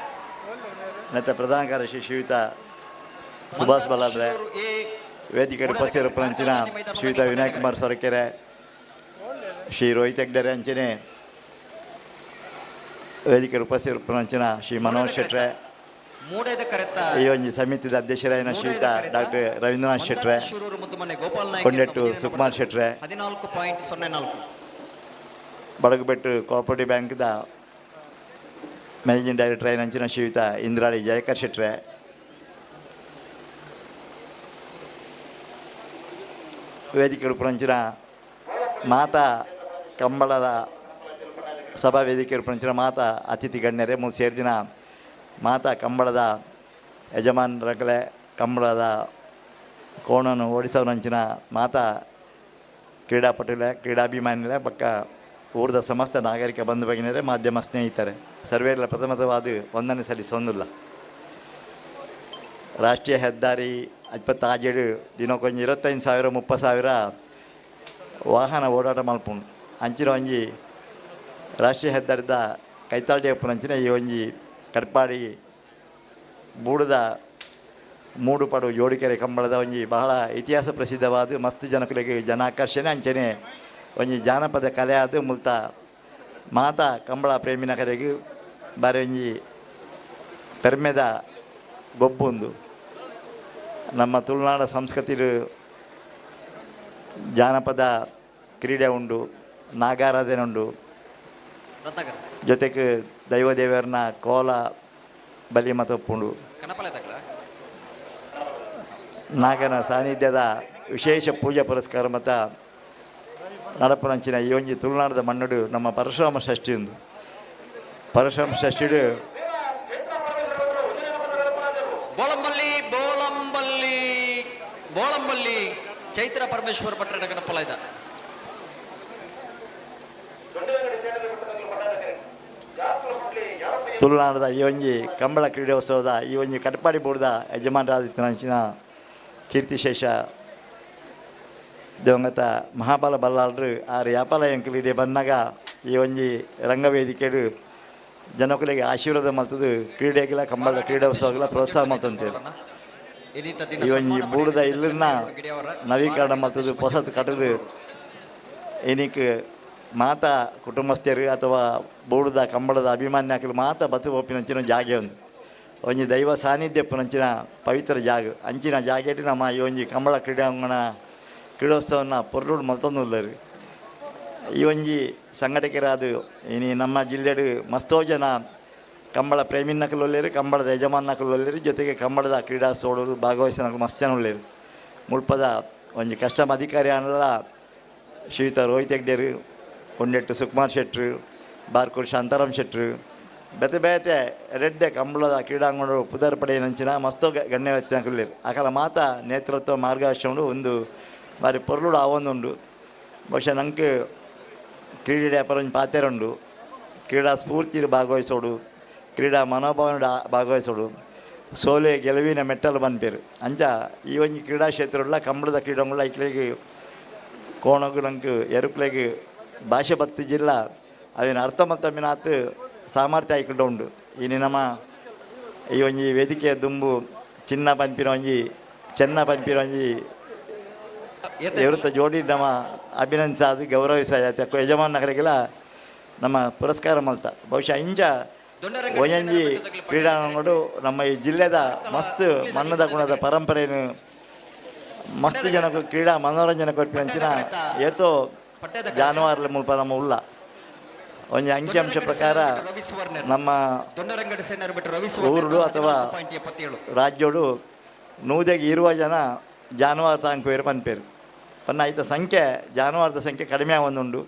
ಮತ್ತು ಪ್ರಧಾನ ಕಾರ್ಯದರ್ಶಿ ಶ್ರೀಯುತ ಸುಭಾಷ್ ಬಲ್ಲಾಳ್ರೆ, ವೇದಿಕೆ ಉಪಸ್ಥಿತರಂಚಿನ ಶ್ರೀಯುತ ವಿನಯ್ ಕುಮಾರ್ ಸೊರಕೆರೆ, ಶ್ರೀ ರೋಹಿತ್ ಹೆಗ್ಡೆರೆ ಅಂಚನೆ ವೇದಿಕೆ ಉಪಸ್ಥಿತರಂಚಿನ ಶ್ರೀ ಮನೋಜ್ ಶೆಟ್ರೆ, ಈ ಒಂಜಿ ಸಮಿತಿದ ಅಧ್ಯಕ್ಷರಾಯಿನ ಶ್ರೀಯುತ ಡಾಕ್ಟರ್ ರವೀಂದ್ರನಾಥ್ ಶೆಟ್ರೆ, ಕೊಂಡೆಟ್ಟು ಸುಕುಮಾರ್ ಶೆಟ್ರೆ, 14.04. ಬಡಗುಬೆಟ್ಟು ಕೋಆಪರೇಟಿವ್ ಬ್ಯಾಂಕ್ದ ಮ್ಯಾನೇಜಿಂಗ್ ಡೈರೆಕ್ಟರ್ ಆಯಿನಂಚಿನ ಶ್ರೀಯುತ ಇಂದ್ರಾಳಿ ಜಯಕರ್ ಶೆಟ್ರೆ, ವೇದಿಕೆ ಉಪರಂಚಿನ ಮಾತಾ ಕಂಬಳದ ಸಭಾ ವೇದಿಕೆ ಉಪರಂಚಿನ ಮಾತಾ ಅತಿಥಿ ಗಣ್ಯರೇ, ಮೂ ಸೇರ್ದಿನ ಮಾತಾ ಕಂಬಳದ ಯಜಮಾನರಗಲೆ, ಕಂಬಳದ ಕೋಣನು ಓಡಿಸೋನಂಚಿನ ಮಾತಾ ಕ್ರೀಡಾಪಟುಲೆ, ಕ್ರೀಡಾಭಿಮಾನಿಲೆ, ಬಕ್ಕ ಊರದ ಸಮಸ್ತ ನಾಗರಿಕ ಬಂಧು ಭಗಿನರೇ, ಮಾಧ್ಯಮ ಸ್ನೇಹಿತರೆ, ಸರ್ವೇರ್ಲ ಪ್ರಥಮತವಾದ ವಂದನೆ ಸಲ್ಲಿಸೊಂದಿಲ್ಲ. ರಾಷ್ಟ್ರೀಯ ಹೆದ್ದಾರಿ 27 ದಿನಕ್ಕೊಂಜಿ 25,000 30,000 ವಾಹನ ಓಡಾಟ ಮಲ್ಪುಂಡು. ಅಂಚಿನ ಒಂಜಿ ರಾಷ್ಟ್ರೀಯ ಹೆದ್ದಾರಿದ ಕೈತಾಳ್ಡಿ ಉಪ್ಪುನಂಚಿನ ಈ ಒಂಜಿ ಕಡ್ಪಾಡಿ ಬೂಡದ ಮೂಡುಪಡು ಜೋಡಿಕೆರೆ ಕಂಬಳದ ಒಂಜಿ ಬಹಳ ಇತಿಹಾಸ ಪ್ರಸಿದ್ಧವಾದ ಮಸ್ತ್ ಜನಕುಲೆಗ್ ಜನಾಕರ್ಷಣೆ ಅಂಚನೆ ಒಂಜಿ ಜಾನಪದ ಕಲೆ ಆದ್ ಮುಲ್ತ ಮಾತಾ ಕಂಬಳ ಪ್ರೇಮಿನ ಕರೆಗ್ ಬಾರಿ ಒಂಜಿ ಪೆರ್ಮೆದ ಗೊಬ್ಬುಂದು. ನಮ್ಮ ತುಳುನಾಡ ಸಂಸ್ಕೃತಿಲು ಜಾನಪದ ಕ್ರೀಡೆ ಉಂಡು, ನಾಗಾರಾಧನೆ ಉಂಡು, ಜೊತೆಗೆ ದೈವ ದೇವರನ್ನ ಕೋಲ ಬಲಿ ಮತಪ್ಪುಂಡು. ನಾಗನ ಸಾನ್ನಿಧ್ಯದ ವಿಶೇಷ ಪೂಜಾ ಪುರಸ್ಕಾರ ಮತ್ತು ನಡಪುನಂಚಿನ ಈ ಒಂಜಿ ತುಳುನಾಡದ ಮಣ್ಣುಡು ನಮ್ಮ ಪರಶುರಾಮ ಷಷ್ಠಿ ಉಂದು. ಪರಶುರಾಮ ಷಷ್ಠಿಡು ಬೋಳಂಬಲ್ಲಿ ಬೋಳಂಬಲ್ಲಿ ಬೋಳಂಬಲ್ಲಿ ಚೈತ್ರ ಪರಮೇಶ್ವರ ಭಟ್ರ ಗಣಪಲ ಇದ್ದ. ತುಳುನಾಡದ ಈ ಒಂಜಿ ಕಂಬಳ ಕ್ರೀಡೋತ್ಸವದ ಈ ಒಂಜಿ ಕಟ್ಪಾಡಿ ಬೋರ್ಡ್ದ ಯಜಮಾನರಾದಿತ್ತಿನ ಕೀರ್ತಿಶೇಷ ದಿವಂಗತ ಮಹಾಬಲ ಬಲ್ಲಾಳರು ಆರು ಯಾಪಲ ಎಂಕುಲು ಬಂದಾಗ ಈ ಒಂಜಿ ರಂಗವೇದಿಕೆಡು ಜನಕುಲಿಗೆ ಆಶೀರ್ವಾದ ಮಲ್ತದು ಕ್ರೀಡೆಗೆಲ್ಲ ಕಂಬಳದ ಕ್ರೀಡೋತ್ಸವಗಳ ಪ್ರೋತ್ಸಾಹ ಮಲ್ತಂತೇಳಿ. ಈ ಒಂಜಿ ಬೂಡುದ ಇಲ್ಲನ್ನ ನವೀಕರಣ ಮಲ್ತದು ಹೊಸದು ಕಟ್ಟದು ಇನಿಕ್ ಮಾತಾ ಕುಟುಂಬಸ್ಥರು ಅಥವಾ ಬೂಡುದ ಕಂಬಳದ ಅಭಿಮಾನ್ಯಾಕಲು ಮಾತಾ ಬತ್ತು ಪೋಪಿನಂಚಿನ ಜಾಗೆ ಒಂದು ಒಂಜಿ ದೈವ ಸಾನ್ನಿಧ್ಯ ಪುನಂಚಿನ ಪವಿತ್ರ ಜಾಗ ಅಂಚಿನ ಜಾಗೆಟ್ ನಮ್ಮ ಈ ಒಂಜಿ ಕಂಬಳ ಕ್ರೀಡಾಂಗಣ ಕ್ರೀಡೋತ್ಸವನ ಪೊರ್ಲುಡು ಮಲ್ತೊಂದುಲ್ಲೆರ್. ಈ ಒಂಜಿ ಸಂಘಟಕರಾದ ಇನಿ ನಮ್ಮ ಜಿಲ್ಲೆಡು ಮಸ್ತೋ ಜನ ಕಂಬಳ ಪ್ರೇಮಿನಕುಲು ಉಲ್ಲೆರ್, ಕಂಬಳದ ಯಜಮಾನಕುಲು ಉಲ್ಲೆರ್, ಜೊತೆಗೆ ಕಂಬಳದ ಕ್ರೀಡಾ ಸೋಡರು ಭಾಗವಹಿಸಿನಕುಲು ಮಸ್ತ್ ಜನ ಉಲ್ಲೆರ್. ಮುಲ್ಪದ ಒಂಜಿ ಕಸ್ಟಮ್ ಅಧಿಕಾರಿ ಆಂಡಲ ಶ್ರೀಯುತ ರೋಹಿತ್ ಹೆಗ್ಡೆರು, ಕೊಂಡೆಟ್ಟು ಸುಕುಮಾರ್ ಶೆಟ್ರು, ಬಾರ್ಕೂರು ಶಾಂತಾರಾಮ್ ಶೆಟ್ರು, ಬೇತೆ ಬೇತೆ ರೆಡ್ಡೆ ಕಂಬಳದ ಕ್ರೀಡಾಂಗಣ ಪುದರ್ ಪಡೆಯಿನಂಚಿನ ಮಸ್ತ್ ಗಣ್ಯ ವ್ಯಕ್ತಿನಕುಲು. ಅಕಲ ಮಾತ ನೇತೃತ್ವ ಮಾರ್ಗದರ್ಶನ ಒಂದು ಬಾರಿ ಪೊರ್ಲುಡು ಆವೊಂದುಂಡು. ಬಹುಶಃ ನಂಗೆ ಕ್ರೀಡೆ ವ್ಯಾಪಾರ ಒಂಜಿ ಪಾತೆರ ಉಂಡು, ಕ್ರೀಡಾ ಸ್ಫೂರ್ತಿ ಭಾಗವಹಿಸೋಡು, ಕ್ರೀಡಾ ಮನೋಭಾವನೆ ಭಾಗವಹಿಸೋಡು, ಸೋಲೆ ಗೆಲುವಿನ ಮೆಟ್ಟಲು ಪನ್ಪೆರ್. ಅಂಚ ಈ ಒಂಜಿ ಕ್ರೀಡಾ ಕ್ಷೇತ್ರಡ್ಲ ಕಂಬಳದ ಕ್ರೀಡಾಂಗಣ ಐಕ್ಲೆಗ್ ಕೋಣಗು ನಂಗೆ ಎರುಕ್ಲೆಗ್ ಭಾಷೆ ಬತ್ತಿ ಜಿಲ್ಲಾ ಅವೇನು ಅರ್ಥ ಮಲ್ತಮ್ಮಿನಾತ್ ಸಾಮರ್ಥ್ಯ ಆಯ್ಕೊಂಡು ಉಂಡು. ಇನಿ ನಮ್ಮ ಈ ಒಂಜಿ ವೇದಿಕೆಯ ದುಂಬು ಚಿನ್ನ ಪನ್ಪಿನ ಒಂಜಿ ಚೆನ್ನ ಪನ್ಪಿನ ಒಂಜಿ ಎರುತ ಜೋಡಿ ನಮ್ಮ ಅಭಿನಂದಿಸಾದು ಗೌರವಿಸಾದ ಯಜಮಾನರಿಗೆಲ್ಲ ನಮ್ಮ ಪುರಸ್ಕಾರ ಮಲ್ತ. ಬಹುಶಃ ಇಂಚ ಒಂಜೊಂಜಿ ಕ್ರೀಡಾಂಗಣಗಳು ನಮ್ಮ ಈ ಜಿಲ್ಲೆದ ಮಸ್ತ್ ಮಣ್ಣದ ಗುಣದ ಪರಂಪರೆಯನ್ನು ಮಸ್ತ್ ಜನಕ್ಕೆ ಕ್ರೀಡಾ ಮನೋರಂಜನೆ ಕೊರ್ಪಿನಂಚಿನ ಏತೋ ಜಾನುವಾರುల ಮುಲ್ಪ ನಮ್ಮ ಉಲ್ಲ. ಒಂಜಿ ಅಂಕಿಅಂಶ ಪ್ರಕಾರ ನಮ್ಮ ಊರುಡು ಅಥವಾ ರಾಜ್ಯೋಡು ನೂದೆಗೆ ಇರುವ ಜನ ಜಾನುವಾರು ತಾಂಕುವೇರು ಪನ್ಪೇರು. ಪನ್ನ ಐತ ಸಂಖ್ಯೆ ಜಾನುವಾರದ ಸಂಖ್ಯೆ ಕಡಿಮೆ ಆವೊಂದುಂಡು.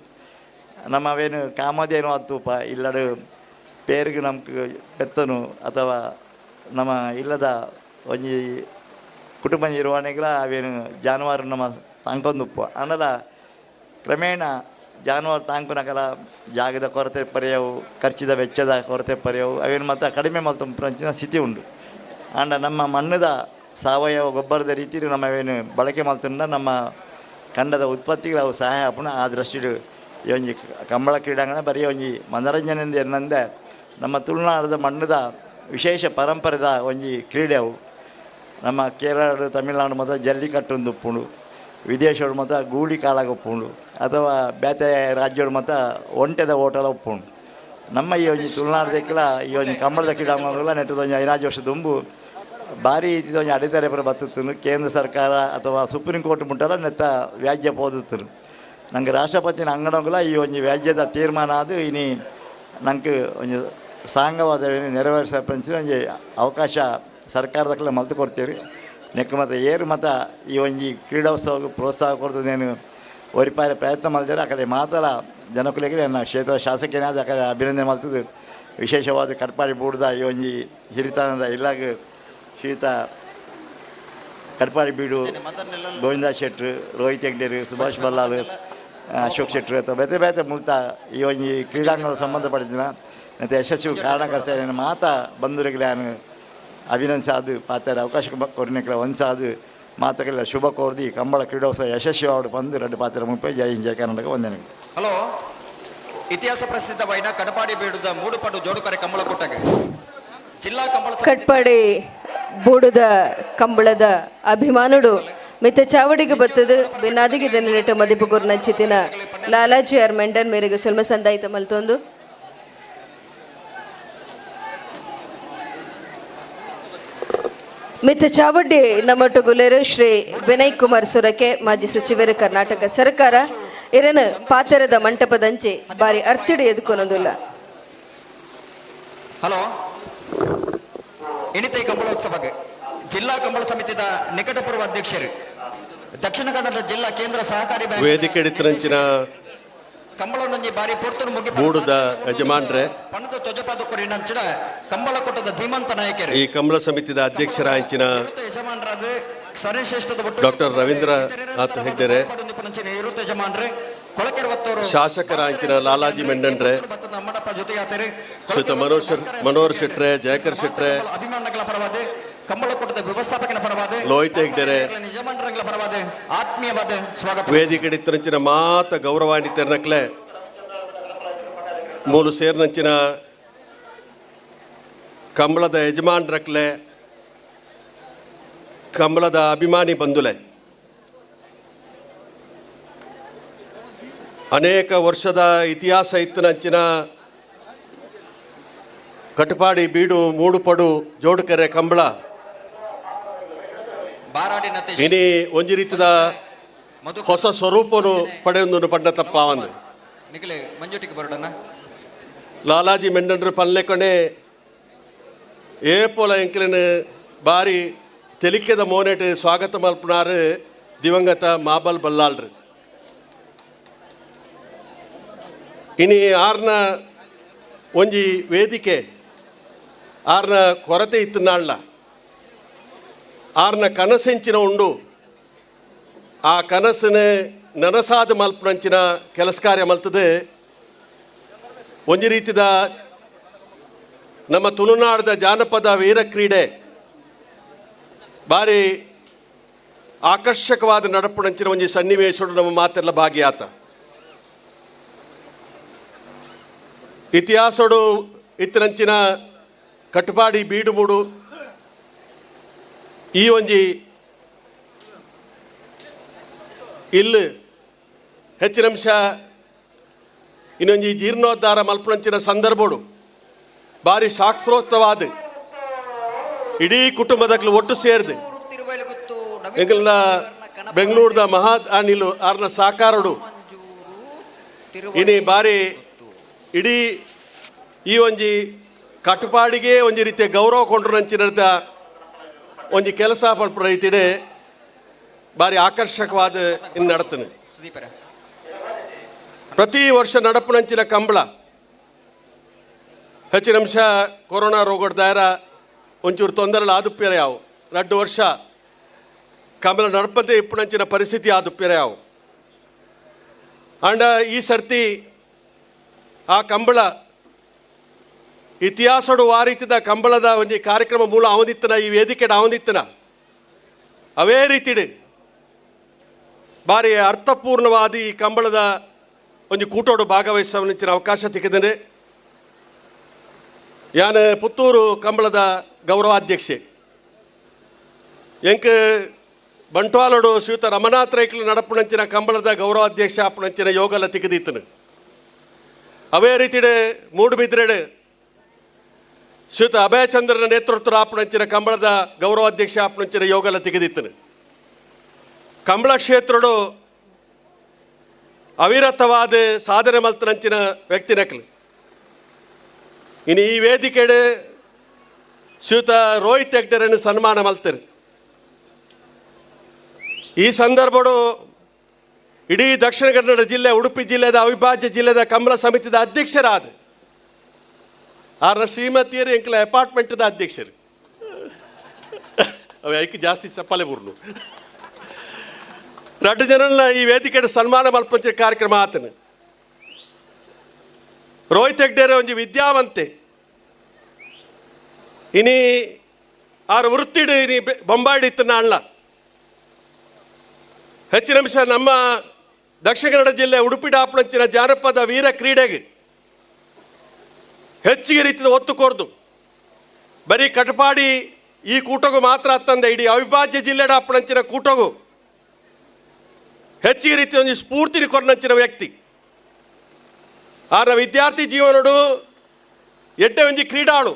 ನಮ್ಮ ಅವೇನು ಕಾಮಧೇನು ತೂಪ ಇಲ್ಲಡು ಪೇರಿಗೆ ನಮ್ಗೆ ಪೆತ್ತನು ಅಥವಾ ನಮ್ಮ ಇಲ್ಲದ ಒಂಜಿ ಕುಟುಂಬ ನಿರ್ವಹಣೆಗಳ ಅವೇನು ಜಾನುವಾರು ನಮ್ಮ ತಾಂಕೊಂದುಪ್ಪು. ಆಂಡಲ ಕ್ರಮೇಣ ಜಾನುವಾರು ತಾಂಕುನಕಲ ಜಾಗದ ಕೊರತೆ ಪರ್ಯವು, ಖರ್ಚಿದ ವೆಚ್ಚದ ಕೊರತೆ ಪರ್ಯವು ಅವೇನು ಮತ್ತು ಕಡಿಮೆ ಮಲ್ತೊಂಪಿನಂಚಿನ ಸ್ಥಿತಿ ಉಂಡು. ಆಂಡ ನಮ್ಮ ಮಣ್ಣದ ಸಾವಯವ ಗೊಬ್ಬರದ ರೀತಿ ನಮ್ಮ ಅವೇನು ಬಳಕೆ ಮಲ್ತುಂಡ ನಮ್ಮ ಕಂಡದ ಉತ್ಪತ್ತಿಗೆ ಅವು ಸಹಾಯ ಆಪುಂಡು. ಆ ದೃಷ್ಟಿಡು ಈ ಒಂಜಿ ಕಂಬಳ ಕ್ರೀಡಾಂಗಣ ಬರೀ ಒಂಜಿ ಮನೋರಂಜನೆ ಎನ್ನಂದೆ ನಮ್ಮ ತುಳುನಾಡದ ಮಣ್ಣದ ವಿಶೇಷ ಪರಂಪರೆದ ಒಂಜಿ ಕ್ರೀಡೆ ಅವು. ನಮ್ಮ ಕೇರಳ ತಮಿಳುನಾಡು ಮತ್ತು ಜಲ್ಲಿಕಟ್ಟು ಉಪ್ಪುಂಡು, ವಿದೇಶೋಡು ಮತ್ತು ಗೂಳಿ ಕಾಳಗ ಉಪ್ಪುಂಡು, ಅಥವಾ ಬೇತೆ ರಾಜ್ಯೋಡು ಮತ್ತು ಒಂಟೆದ ಓಟಲ ಉಪ್ಪುಂಡು. ನಮ್ಮ ಈ ಒಂಜಿ ತುಳುನಾಡದಕ್ಕೆಲ್ಲ ಈ ಒಂಜಿ ಕಂಬಳದ ಕ್ರೀಡಾಂಗಣಗಳ ನೆಟ್ಟದ ಒಂಜಿ 5 ವರ್ಷ ದುಂಬು ಭಾರಿ ಒಂಜಿ ಅಡೆತಡೆ ಪೂರ ಬತ್ತಿತ್ತು. ಕೇಂದ್ರ ಸರ್ಕಾರ ಅಥವಾ ಸುಪ್ರೀಂ ಕೋರ್ಟ್ ಮುಟ್ಟಲ ನೆತ್ತ ವ್ಯಾಜ್ಯ ಪೋದಿತ್ತು. ನಂಗೆ ರಾಷ್ಟ್ರಪತಿನ ಅಂಗಣಗಳ ಈ ಒಂಜಿ ವ್ಯಾಜ್ಯದ ತೀರ್ಮಾನ ಅದು ಇನಿ ನಂಗೆ ಒಂಜಿ ಸಾಂಗವಾದ ನೆರವೇರಿಸಪಂಚಿನ ಒಂಜಿ ಅವಕಾಶ ಸರ್ಕಾರದಕ್ಕೆಲ್ಲ ಮಲ್ತು ಕೊಡ್ತೀವಿ. ನೆಕ್ ಮತ್ತು ಏರು ಮತ ಈ ಒಂಜಿ ಕ್ರೀಡೋತ್ಸವಕ್ಕೆ ಪ್ರೋತ್ಸಾಹ ಕೊಡ್ತು నేను ಒರಿಪಾರೆ ಪ್ರಯತ್ನ ಮಲ್ತಾರೆ. ಆ ಕಡೆ ಮಾತಲ ಜನಕುಲಿಗೆ ನನ್ನ ಕ್ಷೇತ್ರ ಶಾಸಕನಾದ ಆ ಕಡೆ ಅಭಿನಂದನೆ ಮಲ್ತದ್ದು. ವಿಶೇಷವಾದ ಕಟ್ಪಾಡಿ ಬೂಡ್ದ ಈ ಒಂಜಿ ಹಿರಿತನದ ಇಲ್ಲಾಗ ಶ್ರೀಯುತ ಕಟ್ಪಾಡಿ ಬೀಡು ಗೋವಿಂದ ಶೆಟ್ರು, ರೋಹಿತ್ ಹೆಗ್ಡೇರು, ಸುಭಾಷ್ ಬಲ್ಲಾಳು, ಅಶೋಕ್ ಶೆಟ್ರು ಅಥವಾ ಬೇತೆ ಬೇತೆ ಮುಲ್ತ ಈ ಒಂಜಿ ಕ್ರೀಡಾಂಗಣ ಸಂಬಂಧಪಟ್ಟಿನ ಮತ್ತು ಯಶಸ್ವಿ ಕಾರಣಕರ್ತ ಮಾತಾ ಬಂಧುರಿಗೆ ನಾನು ಅಭಿನಂದಿಸಾದು ಪಾತ್ರ ಅವಕಾಶ ಕೊರ್ನಿಕ್ಲ ಒಂದ್ಸಾದು ಮಾತಕ್ಕೆಲ್ಲ ಶುಭ ಕೋರ್ದಿ ಕಂಬಳ ಕ್ರೀಡೋತ್ಸವ ಯಶಸ್ವಿ ಆವಡು ಬಂದು ಎರಡು ಪಾತ್ರ ಮುಪ್ಪೈ. ಜೈ ಹಿಂದ್, ಜೈ ಕರ್ನಾಟಕ, ವಂದನೆ. ಹಲೋ, ಇತಿಹಾಸ ಪ್ರಸಿದ್ಧ ವೈನ ಕಡಪಾಡಿ ಬೀಡುದ ಮೂಡುಪಡು ಜೋಡುಕರೆ ಕಂಬಳ ಕೂಟಕ್ಕೆ ಜಿಲ್ಲಾ ಕಂಬಳ ಕಟ್ಪಾಡಿ ಬೂಡುದ ಕಂಬಳದ ಅಭಿಮಾನುಡು ಮಿತ್ತ ಚಾವಡಿಗೆ ಬತ್ತದು ಬಿನ್ನಾದಿಗೆ ದೆನೆಟ್ ಮದಿಪು ಗುರ್ನಂಚಿತಿನ ಲಾಲಾಜಿ ಆರ್ ಮೆಂಡನ್ ಮೇರೆಗೆ ಸೊಲ್ಮ ಸಂದಾಯಿತ ಮಲ್ತೊಂದು. ಮಿತ್ತ ಚಾವಡ್ಡಿ ನಮ್ಮಟ್ಟು ಗುಲೇರು ಶ್ರೀ ವಿನಯ್ ಕುಮಾರ್ ಸುರಕೆ ಮಾಜಿ ಸಚಿವರು ಕರ್ನಾಟಕ ಸರ್ಕಾರ ಇರನ ಪಾತೆರದ ಮಂಟಪದಂಚೆ ಬಾರಿ ಅರ್ತಿಡಿ ಎದುಕೊನೊಂದುಲ್ಲ. ಹಲೋ, ಇಣಿತೈ ಕಂಬಳೋತ್ಸವಕ್ಕೆ ಜಿಲ್ಲಾ ಕಂಬಳ ಸಮಿತಿದ ನಿಕಟಪೂರ್ವ ಅಧ್ಯಕ್ಷರು ದಕ್ಷಿಣ ಕನ್ನಡ ಜಿಲ್ಲಾ ಕೇಂದ್ರ ಸಹಕಾರಿ ಬ್ಯಾಂಕ್ ವೇದಿಕೆ ಹಿಡಿತರಂಚಿನ ಕಂಬಳನೊಂಜಿ ಬಾರಿ ಪೊರ್ತುನು ಮುಗಿ ಬೂಡುದ ಯಜಮಾನ್ರೆ, ಪಣದ ತ್ವಜಪಾದಕರಿನಂಚಿನ ಕಂಬಳ ಕೂಟದ ಧೀಮಂತ ನಾಯಕರು ಈ ಕಂಬಳ ಸಮಿತಿದ ಅಧ್ಯಕ್ಷರಾಂಚಿನ ಯಜಮಾನರಾದ ಸರಿಶ್ರೇಷ್ಠದ ಒಟ್ಟು ಡಾಕ್ಟರ್ ರವೀಂದ್ರನಾಥ್ ಹೆಗ್ಡೆರೆ, ಇರುತ್ತ ಯಜಮಾನ್ರೆ ಕೊಳಕೆರೆ ಒತ್ತೋರು ಶಾಸಕರಾಂಚಿನ ಲಾಲಾಜಿ ಮೆಂಡನ್ರೆ, ಜೊತೆಯಾತರು ಶ್ರೀಯುತ ಮನೋಹರ್ ಶೆಟ್ರೆ, ಜಯಕರ್ ಶೆಟ್ರೆ, ಅಭಿಮಾನಿಗಳ ಪರವಾದ ಕಂಬಳಕೂಟದ ವ್ಯವಸ್ಥಾಪಕನ ಪರವಾದ ಲೋಹಿತ್ ಹೆಗ್ಡೆರೆ, ಯಜಮಾನರ ಪರವಾದ ಆತ್ಮೀಯವಾದ ಸ್ವಾಗತ. ವೇದಿಕೆ ಇತ್ತರಂಚಿನ ಮಾತ ಗೌರವಾನ್ವಿತರನಕ್ಲೆ, ಮೂಲು ಸೇರ್ನಂಚಿನ ಕಂಬಳದ ಯಜಮಾನ್ರಕ್ಲೆ, ಕಂಬಳದ ಅಭಿಮಾನಿ ಬಂಧುಲೆ, ಅನೇಕ ವರ್ಷದ ಇತಿಹಾಸ ಇತ್ತನಂಚಿನ ಕಟಪಾಡಿ ಬೀಡು ಮೂಡುಪಡು ಜೋಡುಕೆರೆ ಕಂಬಳ ಇನಿ ಒಂಜಿ ರೀತಿದ ಹೊಸ ಸ್ವರೂಪನು ಪಡೆಯೊಂದು ಪಂಡ ತಪ್ಪಾವಂದು. ಲಾಲಾಜಿ ಮೆಂಡನ್ರು ಪಲ್ಲೆಕೊನೆ ಏಪೋಲ ಎಂಕ್ಲಿನ ಬಾರಿ ತೆಲಿಕೆದ ಮೋನೆಟ್ ಸ್ವಾಗತ ಮಲ್ಪನಾರು ದಿವಂಗತ ಮಾಬಲ್ ಬಲ್ಲಾಳ್ರು. ಇನಿ ಆರ್ನ ಒಂಜಿ ವೇದಿಕೆ ಆರ್ನ ಕೊರತೆ ಇತ್ತು ನಾಳ್ಲ ಆರ್ನ ಕನಸೆಂಚಿನ ಉಂಡು, ಆ ಕನಸನೆ ನನಸಾದ ಮಲ್ಪನಂಚಿನ ಕೆಲಸ ಕಾರ್ಯ ಮಲ್ತದೆ. ಒಂಜಿ ರೀತಿದ ನಮ್ಮ ತುಳುನಾಡದ ಜಾನಪದ ವೀರ ಕ್ರೀಡೆ ಭಾರಿ ಆಕರ್ಷಕವಾದ ನಡಪುಣಂಚಿನ ಒಂಜಿ ಸನ್ನಿವೇಶಡು ನಮ್ಮ ಮಾತೆಲ್ಲ ಭಾಗಿಯಾತ. ಇತಿಹಾಸಡು ಇತ್ತರಂಚಿನ ಕಟಪಾಡಿ ಬೀಡುಮೂಡು ಈ ಒಂಜಿ ಇಲ್ಲಿ ಹೆಚ್ಚಿನಂಶ ಇನ್ನೊಂಜಿ ಜೀರ್ಣೋದ್ಧಾರ ಮಲ್ಪುಣಂಚಿನ ಸಂದರ್ಭಡು ಭಾರಿ ಶಾಸ್ತ್ರೋಕ್ತವಾದ ಇಡೀ ಕುಟುಂಬದಕ್ಲು ಒಟ್ಟು ಸೇರಿದೆ. ಎಂಗಲ್ನ ಬೆಂಗಳೂರದ ಮಹಾ ಅನಿಲು ಆರ್ನ ಸಾಕಾರಡು ಇನಿ ಬಾರಿ ಇಡೀ ಈ ಒಂಜಿ ಕಟಪಾಡಿಗೆ ಒಂಜಿ ರೀತಿಯ ಗೌರವ ಕೊಂಡ್ರಂಚಿನ ಒಂಜಿ ಕೆಲಸ ಪಲ್ಪುನ ರೀತಿಡೆ ಭಾರಿ ಆಕರ್ಷಕವಾದ ಇನ್ನು ನಡತನೆ. ಪ್ರತಿ ವರ್ಷ ನಡಪುನಂಚಿನ ಕಂಬಳ ಹೆಚ್ಚಿನ ಅಂಶ ಕೊರೋನಾ ರೋಗದ ಒಂಚೂರು ತೊಂದರೆ ಆದುಪ್ಪಿರ ಯಾವು 2 ವರ್ಷ ಕಂಬಳ ನಡಪದೇ ಇಪ್ಪುನಂಚಿನ ಪರಿಸ್ಥಿತಿ ಆದುಪ್ಪಿರ ಯಾವು. ಅಂಡ ಈ ಸರ್ತಿ ಆ ಕಂಬಳ ಇತಿಹಾಸಡು ಆ ರೀತಿದ ಕಂಬಳದ ಒಂಜಿ ಕಾರ್ಯಕ್ರಮ ಮೂಲ ಅವದಿತ್ತನ ಈ ವೇದಿಕೆಡ ಅವದಿತ್ತನ ಅವೇ ರೀತಿಡು ಭಾರಿ ಅರ್ಥಪೂರ್ಣವಾದ ಈ ಕಂಬಳದ ಒಂಜಿ ಕೂಟೋಡು ಭಾಗವಹಿಸುವ ಅವಕಾಶ ತಿಕ್ಕಿದ್ದೇನೆ. ಯಾನು ಪುತ್ತೂರು ಕಂಬಳದ ಗೌರವಾಧ್ಯಕ್ಷೆ ಎಂಕ್ ಬಂಟ್ವಾಲೋಡು ಶ್ರೀಯುತ ರಮನಾಥ್ ರೈಕ್ಲು ನಡಪುಣಂಚಿನ ಕಂಬಳದ ಗೌರವಾಧ್ಯಕ್ಷ ಅಪ್ಪಣಂಚಿನ ಯೋಗಲ ತಿಕ್ಕದಿತ್ತನು. ಅವೇ ರೀತಿಡೆ ಮೂಡುಬಿದ್ರೆಡು ಶ್ರೀಯುತ ಅಭಯಚಂದ್ರನ ನೇತೃತ್ವದ ಆಪಣಂಚಿನ ಕಂಬಳದ ಗೌರವಾಧ್ಯಕ್ಷ ಆಪಣಂಚಿನ ಯೋಗಲ ತಿಕ್ಕದಿತ್ತನು. ಕಂಬಳ ಕ್ಷೇತ್ರಡು ಅವಿರತವಾದ ಸಾಧನೆ ಮಲ್ತನಂಚಿನ ವ್ಯಕ್ತಿ ನಕಲು. ಇನ್ನು ಈ ವೇದಿಕೆಡೆ ಶ್ರೀಯುತ ರೋಹಿತ್ ಹೆಗ್ಡೆರನ್ನು ಸನ್ಮಾನ ಮಲ್ತರು. ಈ ಸಂದರ್ಭಡು ಇಡೀ ದಕ್ಷಿಣ ಕನ್ನಡ ಜಿಲ್ಲೆ ಉಡುಪಿ ಜಿಲ್ಲೆದ ಅವಿಭಾಜ್ಯ ಜಿಲ್ಲೆದ ಕಂಬಳ ಸಮಿತಿದ ಅಧ್ಯಕ್ಷರಾದ ಆರ್ ಶ್ರೀಮತಿಯರು ಎಂಕಲ ಅಪಾರ್ಟ್ಮೆಂಟ್ದ ಅಧ್ಯಕ್ಷರು. ಅವ ಐಕ್ ಜಾಸ್ತಿ ಚಪ್ಪಾಲೆ ಬುರ್ಲು 2 ಜನನ ಈ ವೇದಿಕೆ ಸನ್ಮಾನ ಮಲ್ಪಂಚ ಕಾರ್ಯಕ್ರಮ ಆತನು. ರೋಹಿತ್ ಹೆಗ್ಡೆರೆ ಒಂಜಿ ವಿದ್ಯಾವಂತೆ, ಇನಿ ಆರು ವೃತ್ತಿಡು ಇನಿ ಬೊಂಬಾಯಿಡ್ ಇತ್ತನ ಅಣ್ಣ. ಹೆಚ್ಚಿನ ಅಂಶ ನಮ್ಮ ದಕ್ಷಿಣ ಕನ್ನಡ ಜಿಲ್ಲೆ ಉಡುಪಿ ಡಾಪುಣಂಚಿನ ಜಾನಪದ ವೀರ ಕ್ರೀಡೆಗೆ ಹೆಚ್ಚಿಗೆ ರೀತಿಯ ಒತ್ತು ಕೋರ್ದು ಬರೀ ಕಟಪಾಡಿ ಈ ಕೂಟಗೂ ಮಾತ್ರ ಅತ್ತಂದೆ ಇಡೀ ಅವಿಭಾಜ್ಯ ಜಿಲ್ಲೆ ಡಾಪುಣಂಚಿನ ಕೂಟಗೂ ಹೆಚ್ಚಿಗೆ ರೀತಿಯ ಒಂದು ಸ್ಫೂರ್ತಿ ಕೊರನಂಚಿನ ವ್ಯಕ್ತಿ. ಆರ ವಿದ್ಯಾರ್ಥಿ ಜೀವನಡು ಎಡ್ಡೆ ಒಂಜಿ ಕ್ರೀಡಾಳು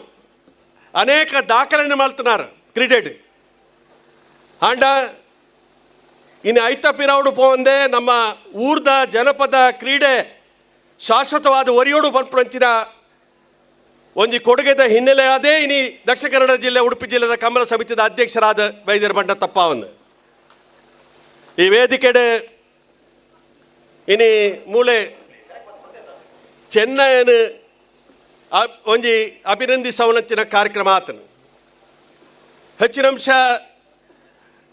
ಅನೇಕ ದಾಖಲೆಯನ್ನು ಮಲ್ತನಾರ ಕ್ರೀಡೆಡ್. ಆಂಡ ಇನ್ನು ಐತ ಪಿರಾವುಡು ಪೋವಂದೆ ನಮ್ಮ ಊರ್ದ ಜನಪದ ಕ್ರೀಡೆ ಶಾಶ್ವತವಾದ ಒರಿಯೋಡು ಪನ್ಪುನಂಚಿನ ಒಂಜಿ ಕೊಡುಗೆದ ಹಿನ್ನೆಲೆಯಾದೇ ಇನಿ ದಕ್ಷಿಣ ಕನ್ನಡ ಜಿಲ್ಲೆ ಉಡುಪಿ ಜಿಲ್ಲೆದ ಕಂಬಳ ಸಮಿತಿದ ಅಧ್ಯಕ್ಷರಾದ ವೈದ್ಯರ ಬಂಡ ತಪ್ಪಾವಂದು. ಈ ವೇದಿಕೆಡೆ ಇನಿ ಮೂಲೆ ಚೆನ್ನೈನ ಒಂಜಿ ಅಭಿನಂದಿಸವನಂಚಿನ ಕಾರ್ಯಕ್ರಮ ಆತನು. ಹೆಚ್ಚಿನ ಅಂಶ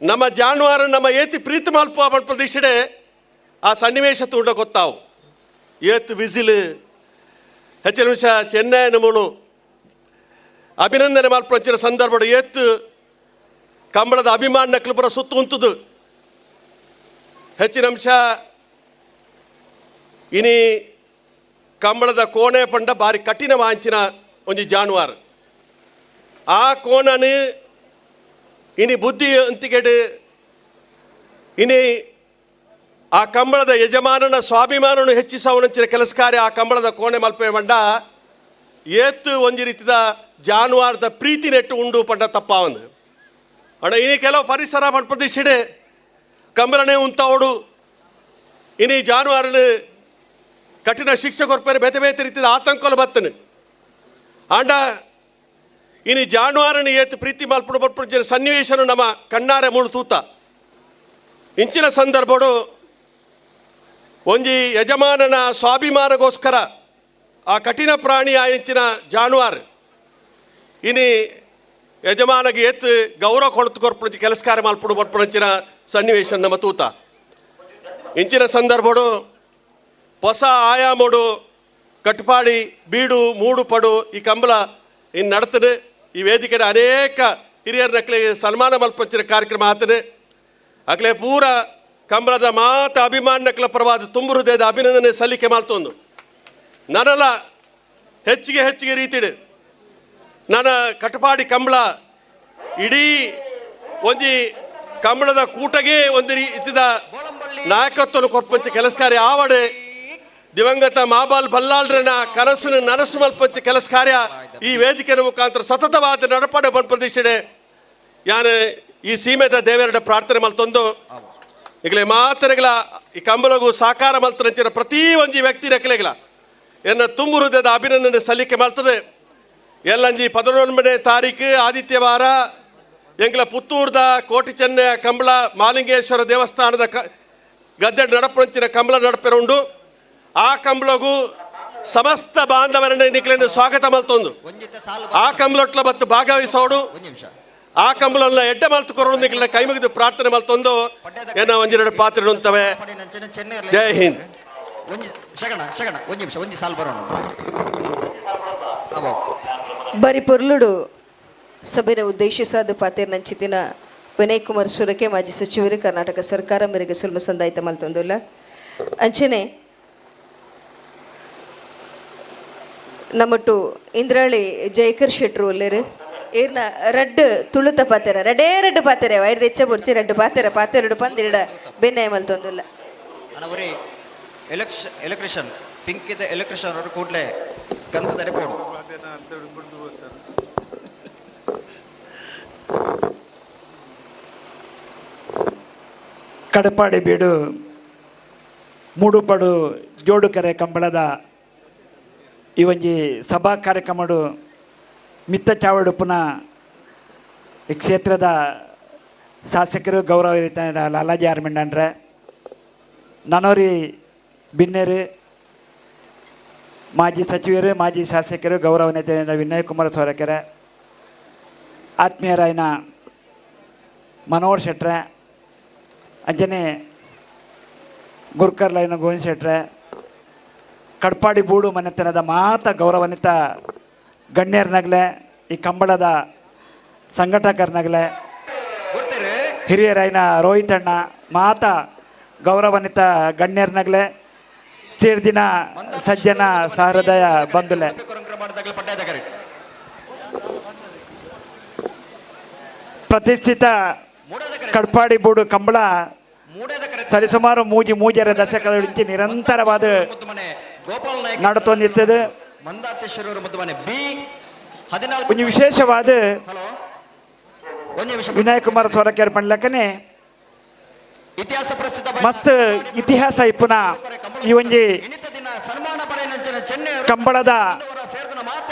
ನಮ್ಮ ಜಾನುವಾರು ನಮ್ಮ ಏತಿ ಪ್ರೀತಿ ಮಲ್ಪ ಪ್ರದೇಶಡೆ ಆ ಸನ್ನಿವೇಶ ತೂಡ ಗೊತ್ತಾವು. ಏತ್ ವಿಸಿಲ್ ಹೆಚ್ಚಿನ ನಿಮಿಷ ಚೆನ್ನೈನ ಮೂಲು ಅಭಿನಂದನೆ ಮಲ್ಪಂಚಿನ ಸಂದರ್ಭಡು ಏತ್ತು ಕಂಬಳದ ಅಭಿಮಾನ ನಕ್ಲು ಪುರ ಸುತ್ತು ಉಂತುದು. ಹೆಚ್ಚಿನ ಅಂಶ ಇನಿ ಕಂಬಳದ ಕೋಣೆ ಪಂಡ ಬಾರಿ ಕಠಿಣ ವಾಂಚಿನ ಒಂಜಿ ಜಾನುವಾರು. ಆ ಕೋಣನು ಇನಿ ಬುದ್ಧಿ ಅಂತಿಗೆಡು ಇನಿ ಆ ಕಂಬಳದ ಯಜಮಾನನ ಸ್ವಾಭಿಮಾನನು ಹೆಚ್ಚಿಸವನಂಚಿನ ಕೆಲಸ ಕಾರ್ಯ ಆ ಕಂಬಳದ ಕೋಣೆ ಮಲ್ಪೆ ಪಂಡ ಏತ್ತು ಒಂಜಿ ರೀತಿದ ಜಾನುವಾರದ ಪ್ರೀತಿ ನೆಟ್ಟು ಉಂಡು ಪಂಡ ತಪ್ಪಾವಂದು. ಅಣ್ಣ ಇನಿ ಕೆಲವು ಪರಿಸರ ಪ್ರದೇಶಡೆ ಕಂಬಳನೆ ಉಂತಾವಡು ಇನಿ ಜಾನುವಾರನು ಕಠಿಣ ಶಿಕ್ಷೆ ಕೊರ್ಪೇರು ಬೇತೆ ಬೇತೆ ರೀತಿದ ಆತಂಕಲು ಬತ್ತನು. ಆಂಡ ಇನಿ ಜಾನುವಾರನ ಏತು ಪ್ರೀತಿ ಮಲ್ಪಡು ಬರ್ಪು ಸನ್ನಿವೇಶನು ನಮ್ಮ ಕಣ್ಣಾರೆ ಮೂಳು ತೂತ. ಇಂಚಿನ ಸಂದರ್ಭಡು ಒಂಜಿ ಯಜಮಾನನ ಸ್ವಾಭಿಮಾನಗೋಸ್ಕರ ಆ ಕಠಿಣ ಪ್ರಾಣಿ ಆ ಇಂಚಿನ ಜಾನುವಾರು ಇನಿ ಯಜಮಾನಗೆ ಏತು ಗೌರವ ಕೊಡ್ತು ಕೊರ್ಪುಂಚಿ ಕೆಲಸ ಕಾರ್ಯ ಮಲ್ಪಡು ಬರ್ಪುಂಚಿನ ಸನ್ನಿವೇಶ ನಮ್ಮ ತೂತ. ಇಂಚಿನ ಸಂದರ್ಭಡು ಹೊಸ ಆಯಾಮೋಡು ಕಟ್ಪಾಡಿ ಬೀಡು ಮೂಡು ಪಡು ಈ ಕಂಬಳ ಇನ್ನು ನಡ್ತದೆ. ಈ ವೇದಿಕೆ ಅನೇಕ ಹಿರಿಯರ ನಕ್ಲಿಗೆ ಸನ್ಮಾನ ಮಲ್ಪಂಚಿನ ಕಾರ್ಯಕ್ರಮ ಆತದೆ. ಅಕ್ಲೆ ಪೂರ ಕಂಬಳದ ಮಾತ ಅಭಿಮಾನ ನಕ್ಲ ಪರವಾದ ತುಂಬು ಹೃದಯದ ಅಭಿನಂದನೆ ಸಲ್ಲಿಕೆ ಮಾಲ್ತೊಂದು. ನಾನೆಲ್ಲ ಹೆಚ್ಚಿಗೆ ಹೆಚ್ಚಿಗೆ ರೀತಿಡು ನನ್ನ ಕಟಪಾಡಿ ಕಂಬಳ ಇಡೀ ಒಂಜಿ ಕಂಬಳದ ಕೂಟಗೆ ಒಂದು ರೀತಿದ ನಾಯಕತ್ವನ ಕೊರ್ಪಂಚ ಕೆಲಸ ಕಾರ್ಯ ಆವಡೆ ದಿವಂಗತ ಮಾಬಾಲ್ ಬಲ್ಲಾಳ್ರನ ಕನಸನ್ನು ನನಸು ಮಲ್ಪಂಚ ಕೆಲಸ ಕಾರ್ಯ ಈ ವೇದಿಕೆಯ ಮುಖಾಂತರ ಸತತವಾದ ನಡಪಾಡೆ ಬಂದ ಪ್ರದೇಶಡೆ ಯಾನು ಈ ಸೀಮೆದ ದೇವರಡ ಪ್ರಾರ್ಥನೆ ಮಲ್ತೊಂದು ಈಗಲೇ ಮಾತರೆಗಳ ಈ ಕಂಬಳಗೂ ಸಾಕಾರ ಮಲ್ತರಂಚಿನ ಪ್ರತಿ ಒಂಜಿ ವ್ಯಕ್ತಿ ರೆಕ್ಕಲೆಗಳ ಎನ್ನ ತುಂಬು ಹೃದಯದ ಅಭಿನಂದನೆ ಸಲ್ಲಿಕೆ ಮಲ್ತದೆ. ಎಲ್ಲಂಜಿ 11ನೇ ತಾರೀಕು ಆದಿತ್ಯವಾರ ಎಂಗ್ಲ ಪುತ್ತೂರ್ದ ಕೋಟಿ ಚೆನ್ನಯ ಕಂಬಳ ಮಾಲಿಂಗೇಶ್ವರ ದೇವಸ್ಥಾನದ ಗದ್ದೆ ನಡಪಂಚಿನ ಕಂಬಳ ನಡಪೆರುಂಡು. ಆ ಕಂಬಳಗೂ ಸಮಸ್ತ ಬಾಂಧವರನ್ನ ನಿಕ್ಲೆಂದು ಸ್ವಾಗತ ಮಲ್ತೊಂದು. ಆ ಕಂಬಳೊಟ್ಲ ಮತ್ತು ಭಾಗವಹಿಸೋಡು ಆ ಕಂಬಳನ್ನ ಎಡ್ಡೆ ಮಲ್ತು ಕೊರೋಡು ನಿಕ್ಲೆನ ಕೈ ಮುಗಿದು ಪ್ರಾರ್ಥನೆ ಮಲ್ತೊಂದು ಎನ್ನ ಒಂಜೆರಡು ಪಾತ್ರೆ ಉಂತವೆ. ಜೈ ಹಿಂದ್. ಒಂಜಿ ನಿಮಿಷ ಒಂಜಿ ಸಾಲು ಬರೋಣ. ಬರಿ ಪೊರ್ಲುಡು ಸಭೆಯ ಉದ್ದೇಶಿಸಾದ ಪಾತೇರ್ ನಂಚಿತಿನ ವಿನಯ್ ಕುಮಾರ್ ಸುರಕೆ ಮಾಜಿ ಸಚಿವರು ಕರ್ನಾಟಕ ಸರ್ಕಾರ ಮೇರೆಗೆ ಸುಲ್ಮ ಸಂದಾಯಿತ ಮಲ್ತೊಂದುಲ್ಲ. ಅಂಚನೆ ನಮ್ಮಟ್ಟು ಇಂದ್ರಾಳಿ ಜಯಕರ್ ಶೆಟ್ರು ಒಲ್ಲೇರು ಏರ್ನ ರಡ್ಡು ತುಳುತ ಪಾತೆರ ರಡೇ ರಡ್ಡು ಪಾತೆರೆ ವೈರ್ದ ಹೆಚ್ಚ ಬುರ್ಚಿ ರಡ್ಡು ಪಾತೆರ ಪಾತೆರಡು ಪಂದಿರಡ ಬೆನ್ನೆ ಮಲ್ತೊಂದುಲ್ಲ. ಎಲೆಕ್ಟ್ರಿಷಿಯನ್ ಪಿಂಕಿದ ಎಲೆಕ್ಟ್ರಿಷಿಯನ್ ಅವರು ಕೂಡಲೇ ಗಂಧದಡೆ ಪೋಡು. ಕಡಪಾಡಿ ಬೀಡು ಮೂಡುಪಡು ಜೋಡುಕೆರೆ ಕಂಬಳದ ಈ ಒಂಜಿ ಸಭಾ ಕಾರ್ಯಕ್ರಮಡು ಮಿತ್ತ ಚಾವಡುಪುನ ಈ ಕ್ಷೇತ್ರದ ಶಾಸಕರು ಗೌರವ ಲಾಲಾಜಿ ಆರ್ಮಿಂಡನ್ರೆ ನನೋರಿ ಬಿನ್ನೇರು ಮಾಜಿ ಸಚಿವರು ಮಾಜಿ ಶಾಸಕರು ಗೌರವ ನೇತ ವಿನಯ್ ಕುಮಾರ್ ಸೋರಕೆರೆ ಆತ್ಮೀಯರಾಯನ ಮನೋಹರ್ ಶೆಟ್ರೆ ಅಂಜನೆ ಗುರ್ಕರ್ ಲೈನ ಗೋವಿಂದ ಶೆಟ್ರೆ ಕಡ್ಪಾಡಿ ಬೂಡು ಮನೆತನದ ಮಾತ ಗೌರವಾನ್ವಿತ ಗಣ್ಯರ್ನಾಗಲೇ ಈ ಕಂಬಳದ ಸಂಘಟಕರ್ನಾಗಲೇ ಹಿರಿಯರಾಯಿನ ರೋಹಿತ್ ಅಣ್ಣ ಮಾತ ಗೌರವಾನ್ವಿತ ಗಣ್ಯರ್ನಾಗಲೇ ಸೇರ್ದಿನ ಸಜ್ಜನ ಸಹೃದಯ ಬಂಧುಲೆ ಪ್ರತಿಷ್ಠಿತ ಕಡ್ಪಾಡಿ ಬೂಡು ಕಂಬಳ ಸರಿಸುಮಾರು ಮೂಜರ ದಶಕದ ನಿರಂತರವಾದ ನಡತೊಂದಿತ್ತದು. ಒಂಜಿ ವಿಶೇಷವಾದ ವಿನಯ್ ಕುಮಾರ್ ಸೋರಕೆರ್ ಪಂಡ್ಲಕ್ಕನೆ ಮತ್ತು ಇತಿಹಾಸ ಇಪ್ಪುನ ಈ ಒಂಜಿ ಕಂಬಳದ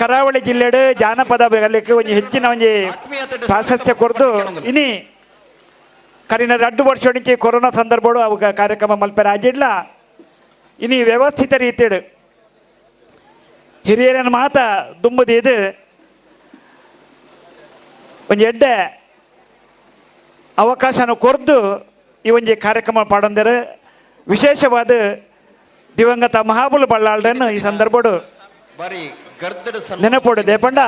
ಕರಾವಳಿ ಜಿಲ್ಲೆಡು ಜಾನಪದ ಬರಲಿಕ್ಕೆ ಒಂಜಿ ಹೆಚ್ಚಿನ ಒಂಜಿ ಪ್ರಾಶಸ್ತ್ಯ ಕೊರ್ದು ಇನಿ ಕರಿನ 2 ವರ್ಷ ಕೊರೋನಾ ಸಂದರ್ಭಡು ಅವು ಕಾರ್ಯಕ್ರಮ ಮಲ್ಪೆರ ಆಗಿಡ್ಲ ಇನಿ ವ್ಯವಸ್ಥಿತ ರೀತಿಯಡು ಹಿರಿಯರನ್ನು ಮಾತ ದುಂಬುದೀದು ಒಂಜಿ ಎಡ್ಡೆ ಅವಕಾಶನ ಕೊರ್ದು ಈ ಒಂಜಿ ಕಾರ್ಯಕ್ರಮ ಪಾಡೊಂದರು. ವಿಶೇಷವಾದ ದಿವಂಗತ ಮಹಾಬುಲ್ ಬಳ್ಳಾಳ್ರನ್ನು ಈ ಸಂದರ್ಭಡು ಬಾರಿ ಗರ್ದಡ ನೆನಪೋಡು ದೇಪಂಡ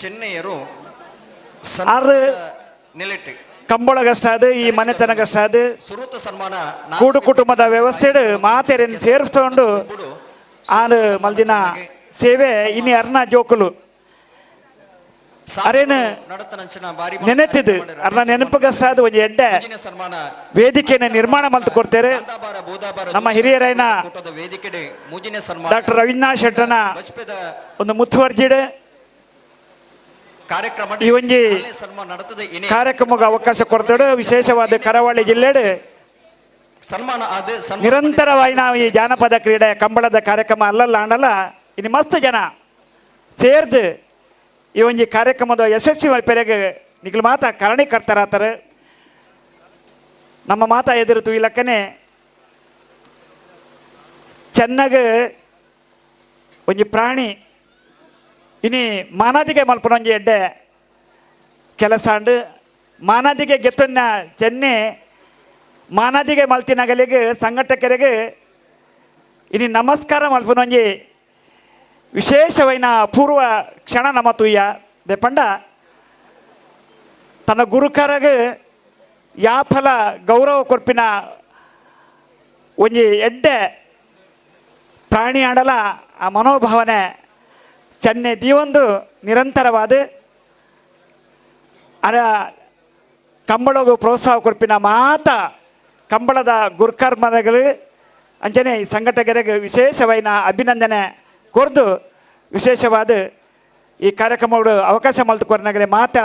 ಚೆನ್ನೈಯರು ಆರು ನೆಲೆಟ್ ಕಂಬಳಗಷ್ಟಾದ ಈ ಮನೆತನಗಷ್ಟಾದ ಸುರುತ ಸನ್ಮಾನ ಕೂಡು ಕುಟುಂಬದ ವ್ಯವಸ್ಥೆಡ್ ಮಾತೆರೆನ್ ಸೇರಿಸ್ಕೊಂಡು ಆರು ಮಲ್ದಿನ ಸೇವೆ ಇನಿ ಅರ್ನ ಜೋಕುಲು ಅರೇನು ನೆನೆತಿದ್ದು ಅರ್ನ ನೆನಪುಗಷ್ಟಾದ ಒಂಜಿ ಎಡ್ಡೆ ವೇದಿಕೆಯನ್ನು ನಿರ್ಮಾಣ ಮಲ್ತು ಕೊಡ್ತೇವೆ. ನಮ್ಮ ಹಿರಿಯರೈನ ಡಾಕ್ಟರ್ ರವೀಂದ್ರನಾಥ್ ಶೆಟ್ಟನ ಒಂದು ಮುತುವರ್ಜಿಡ್ ಕಾರ್ಯಕ್ರಮ ಈ ಒಂಜಿ ಕಾರ್ಯಕ್ರಮಕ್ಕೆ ಅವಕಾಶ ಕೊಡ್ತಾడు. ವಿಶೇಷವಾದ ಕರಾವಳಿ ಜಿಲ್ಲೆಡ್ ಸನ್ಮಾನ ಆದ ನಿರಂತರವಾಗಿ ನಾವು ಈ ಜಾನಪದ ಕ್ರೀಡೆ ಕಂಬಳದ ಕಾರ್ಯಕ್ರಮ ಅಲ್ಲಲ್ಲ ಆಂಡಲ್ಲ ಇನ್ನು ಮಸ್ತ್ ಜನ ಸೇರ್ದು ಈ ಒಂಜಿ ಕಾರ್ಯಕ್ರಮದ ಯಶಸ್ವಿ ಪೆರೆಗೆ ನಿಖಲ್ ಮಾತಾ ಕಾರಣೀಕರ್ತರಾತಾರೆ. ನಮ್ಮ ಮಾತಾ ಎದುರು ತುಯಿಲಕ್ಕನೆ ಚೆನ್ನಾಗ ಒಂಜಿ ಪ್ರಾಣಿ ಇನಿ ಮಾನಾದಿಗೆ ಮಲ್ಪನ ಒಂಜಿ ಎಡ್ಡೆ ಕೆಲಸ ಅಂಡು ಮಾನಾದಿಗೆ ಗೆತ್ತೊನ್ನ ಚೆನ್ನೆ ಮಾನಾದಿಗೆ ಮಲ್ತಿನಗಲಿಗೆ ಸಂಘಟಕರಿಗೆ ಇನಿ ನಮಸ್ಕಾರ ಮಲ್ಪನ ಒಂಜಿ ವಿಶೇಷವೈನ ಪೂರ್ವ ಕ್ಷಣ ನಮ್ಮ ತುಯ್ಯ ದೆಪಂಡ ತನ್ನ ಗುರುಕರಗ ಯಾಫಲ ಗೌರವ ಕೊರ್ಪಿನ ಒಂಜಿ ಎಡ್ಡೆ ಪ್ರಾಣಿ ಆಡಲ ಆ ಮನೋಭಾವನೆ ಚೆನ್ನೆ ದೀವೊಂದು ನಿರಂತರವಾದ ಅರ ಕಂಬಳಗು ಪ್ರೋತ್ಸಾಹ ಕೊರ್ಪಿನ ಮಾತ ಕಂಬಳದ ಗುರುಕರ್ಮಗಳು ಅಂಚನೆ ಈ ಸಂಘಟಕರಿಗೆ ವಿಶೇಷವೈನ ಅಭಿನಂದನೆ ಕೊರ್ದು ವಿಶೇಷವಾದ ಈ ಕಾರ್ಯಕ್ರಮಗಳು ಅವಕಾಶ ಮಲ್ತು ಕೊರ್ನಗರೆ ಮಾತ್ರ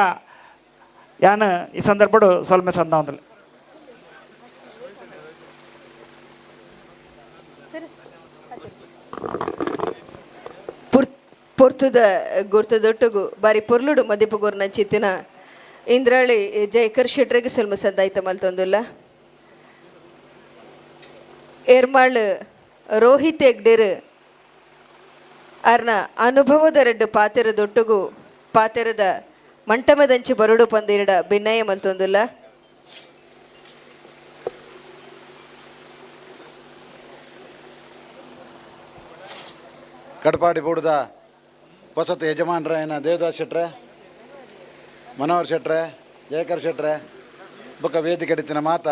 ಯಾನು ಈ ಸಂದರ್ಭಡು ಸೊಲ್ಮೆ ಸಂದ ಒಂದಿಲ್ಲ. ಪೊರ್ತುದ ಗುರ್ತದೊಟ್ಟುಗು ಬಾರಿ ಪೊರ್ಲುಡು ಮದಿಪುಗೋರ್ನ ಚಿತ್ತಿನ ಇಂದ್ರಾಳಿ ಜಯಕರ್ ಶೆಟ್ರಿಗೆ ಸೊಲ್ಮ ಸಂದಾಯ್ತ ಮಲ್ತೊಂದುಲ್ಲ. ಏರ್ಮಾಳ್ ರೋಹಿತ್ ಹೆಗ್ಡೇರ್ ಅರ್ನ ಅನುಭವದ ರೆಡ್ಡು ಪಾತೆರದೊಟ್ಟುಗು ಪಾತೆರದ ಮಂಟಮದಂಚಿ ಬರುಡು ಪಂದಿರಡ ಭಿನ್ನಯ ಮಲ್ತೊಂದುಲ್ಲ. ಕಡಪಾಡಿ ಬೂಡದ ವಸತಿ ಯಜಮಾನ್ರ ದೇವದಾಸ್ ಶೆಟ್ರೆ, ಮನೋಹರ್ ಶೆಟ್ರೆ, ಜಯಕರ್ ಶೆಟ್ರೆ, ಬೊಕ್ಕ ವೇದಿಕೆ ಅಡಿತಿನ ಮಾತ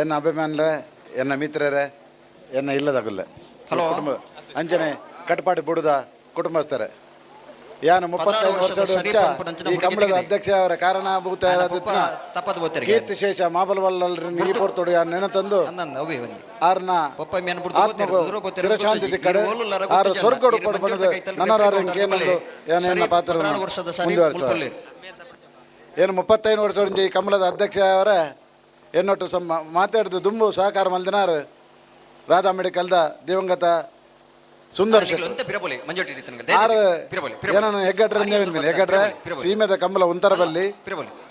ಎನ್ನ ಅಭಿಮಾನರೇ, ಎನ್ನ ಮಿತ್ರರೇ, ಎನ್ನ ಇಲ್ಲದಗುಲ್ಲೆ ಹಲೋ. ಕುಟುಂಬ ಅಂಚನೆ ಕಟಪಾಡಿ ಬುಡದ ಕುಟುಂಬಸ್ಥರೇ, ಯಾನು 35 ವರ್ಷದ ವರ್ಷದ ಶರೀಫ್ ಪಂಪನಂಚಿನ ಈ ಕಂಬಳದ ಹುಡುಗಿ ಅಧ್ಯಕ್ಷ ಅವರ ಕಾರಣ ತಪ್ಪದ ಬೋತೆರಿಗೆ. ಕೀರ್ತಿಶೇಷ ಮಾಬಲ್ವಲ್ಲಲ್ರಿ ಈ ಪೊರ್ತುಡು ಯಾನ್ ನೆನತಂದು ಆರ್ನ ಆತ್ಮಗೂ ಚಿರಶಾಂತಿ ತಿಕ್ಕಡೆ ಆರು ಸ್ವರ್ಗಡು ಪಡ್ಬಂದು ನನರಾರಿನ ಕೇನಂದು ಏನೇನ ಪಾತ್ರ ಮುಂದುವರಿಸುವ ಏನು 35 ವರ್ಷ ಈ ಕಮಲದ ಅಧ್ಯಕ್ಷ ಅವರ ಎನ್ನೊಟ್ಟು ಸಮ ಮಾತಾಡಿದ ದುಂಬು ಸಹಕಾರ ಮಲ್ದಿನಾರು ರಾಧಾ ಮೆಡಿಕಲ್ದ ದಿವಂಗತ ಸುಂದರ್ ಆರು ಏನನ್ನು ಹೆಗ್ಗಟ್ರೆ ಹೆಗ್ಗಟ್ರೆ ಸೀಮೆದ ಕಂಬಳ ಉಂತರಬಲ್ಲಿ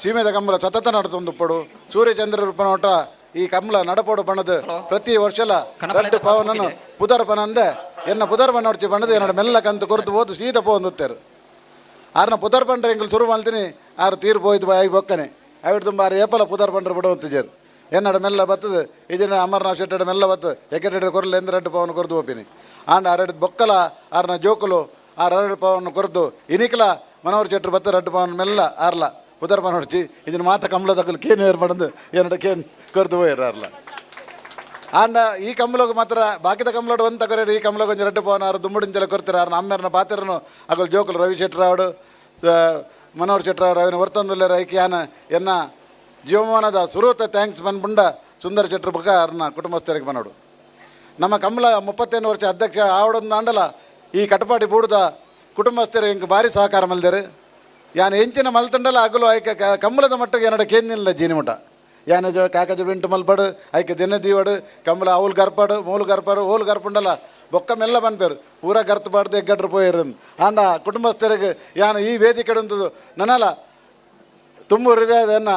ಸೀಮೆದ ಕಂಬಳ ಸತತ ನಡತೊಂದು ಪಡು ಸೂರ್ಯಚಂದ್ರ ರೂಪನೋಟ ಈ ಕಂಬಳ ನಡಪೋಡು ಬಣ್ಣದ ಪ್ರತಿ ವರ್ಷಲ ರಡ್ಡು ಪವನನ್ನು ಪುದರ್ ಪನಂದೆ ಎನ್ನ ಪುದರ್ ಬಣ್ಣ ಬಣ್ಣದ ಏನೋಡ ಮೆಲ್ಲ ಕಂತು ಕೊರತು ಹೋದು ಸೀದ ಪೋಂದುತ್ತೇರು ಆರ್ನ ಪುದರ್ ಪಂಡ್ರೆ ಎಂಕಲ್ ಸುರು ಮಾಡ್ತೀನಿ ಆರು ತೀರು ಪೋಯ್ತು ಬಾಯಿ ಬೊಕ್ಕನೆ ಅವಿಡು ತುಂಬ ಆರು ಏಪಲ ಪುದರ್ ಪಂಡ್ರೆ ಬಿಡುವಂತ ಎನ್ನಡ ಮೆಲ್ಲ ಬತ್ತದು ಇದನ್ನ ಅಮರನಾಥ್ ಶೆಟ್ಟಡ ಮೆಲ್ಲ ಬತ್ತು ಎಕೆಟೆಡ್ ಕೊರಲು ಎಂದು ರಡ್ಡು ಪವನ ಕೊರದು ಹೋಪಿನಿ ಆಂಡ ಆರಡು ಬೊಕ್ಕಲ ಆರ್ನ ಜೋಕುಲು ಆ ರಡ್ಡು ಪವನ ಕೊರದು ಇನಿಕಲ ಮನೋಹರ್ ಶೆಟ್ಟರು ಬತ್ತ ರಡ್ಡು ಪವನ ಮೆಲ್ಲ ಆರ್ಲ ಪುದರ್ ಪನೊಡ್ಚಿ ಇದನ್ನ ಮಾತ ಕಮಲದಕ್ಕಲು ಕೇನು ಏರ್ ಮಾಡಂದು ಏನಡ ಕೇನ್ ಕೊರದು ಹೋಯರ್ ಆರ್ಲ ಆಂಡ ಈ ಕಮಲೋಗ ಮಾತ್ರ ಬಾಕಿದ ಕಮಲೋಡು ಒಂದು ತಗೊರೇರು ಈ ಕಮಲೋಗ ಒಂಜಿ ರಡ್ಡು ಪವನ ಆರು ದುಮ್ಮುಡಿಂಚಲ ಕೊರ್ತಾರೆ ಆರ್ನ ಅಮ್ಮೆರ್ನ ಪಾತೆರನು ಅಗಲ್ ಜೋಕುಲು ರವಿ ಶೆಟ್ಟರಾವಡು ಮನೋಹರ್ ಶೆಟ್ಟರಾವ್ ರವಿನ ವರ್ತಂದುಲ್ಲೇರ ಐಕೆ ಯಾನ ಎನ್ನ ಜೀವಮಾನದ ಸುರೂತ thanks ಬಂದ್ಬುಂಡ ಸುಂದರ ಶೆಟ್ಟರು ಬೊಕ್ಕ ಅರ್ನ ಕುಟುಂಬಸ್ಥರಿಗೆ ಬನ್ನೋಡು. ನಮ್ಮ ಕಮಲ 35 ವರ್ಷ ಅಧ್ಯಕ್ಷ ಆವಡೊಂದು ಆಂಡಲ ಈ ಕಟಪಾಡಿ ಬೂಡುದ ಕುಟುಂಬಸ್ಥರು ಇಂಕ್ ಭಾರಿ ಸಹಕಾರ ಮಲ್ದೇರು. ಯಾನ್ ಎಂಚಿನ ಮಲ್ತಂಡಲ ಅಗಲು ಐಕೆ ಕಮ್ಮಲದ ಮಟ್ಟಿಗೆ ಏನಡ ಕೇಂದಿಲ್ಲ ಜೀನಿ ಮುಟ ಯಾನ ಜ ಕಾಕಜ ಬಿಂಟು ಮಲ್ಪಡು ಐಕೆ ದಿನ ದೀವಡು ಕಮಲ ಅವಲ್ ಗರ್ಪಾಡು ಮೂಲು ಗರ್ಪಾಡು ಓಲು ಗರ್ಪುಂಡಲ ಬೊಕ್ಕ ಮೆಲ್ಲ ಬನ್ಪೇರು ಪೂರ ಗರ್ತು ಪಾಡ್ದು ಎಗ್ಗಡ್ರು ಪೋಯರು ಆಂಡ ಕುಟುಂಬಸ್ಥರಿಗೆ ಯಾನ ಈ ವೇದಿಕೆ ಉಂಟು ನನಲ ತುಂಬು ಹೃದಯದನ್ನ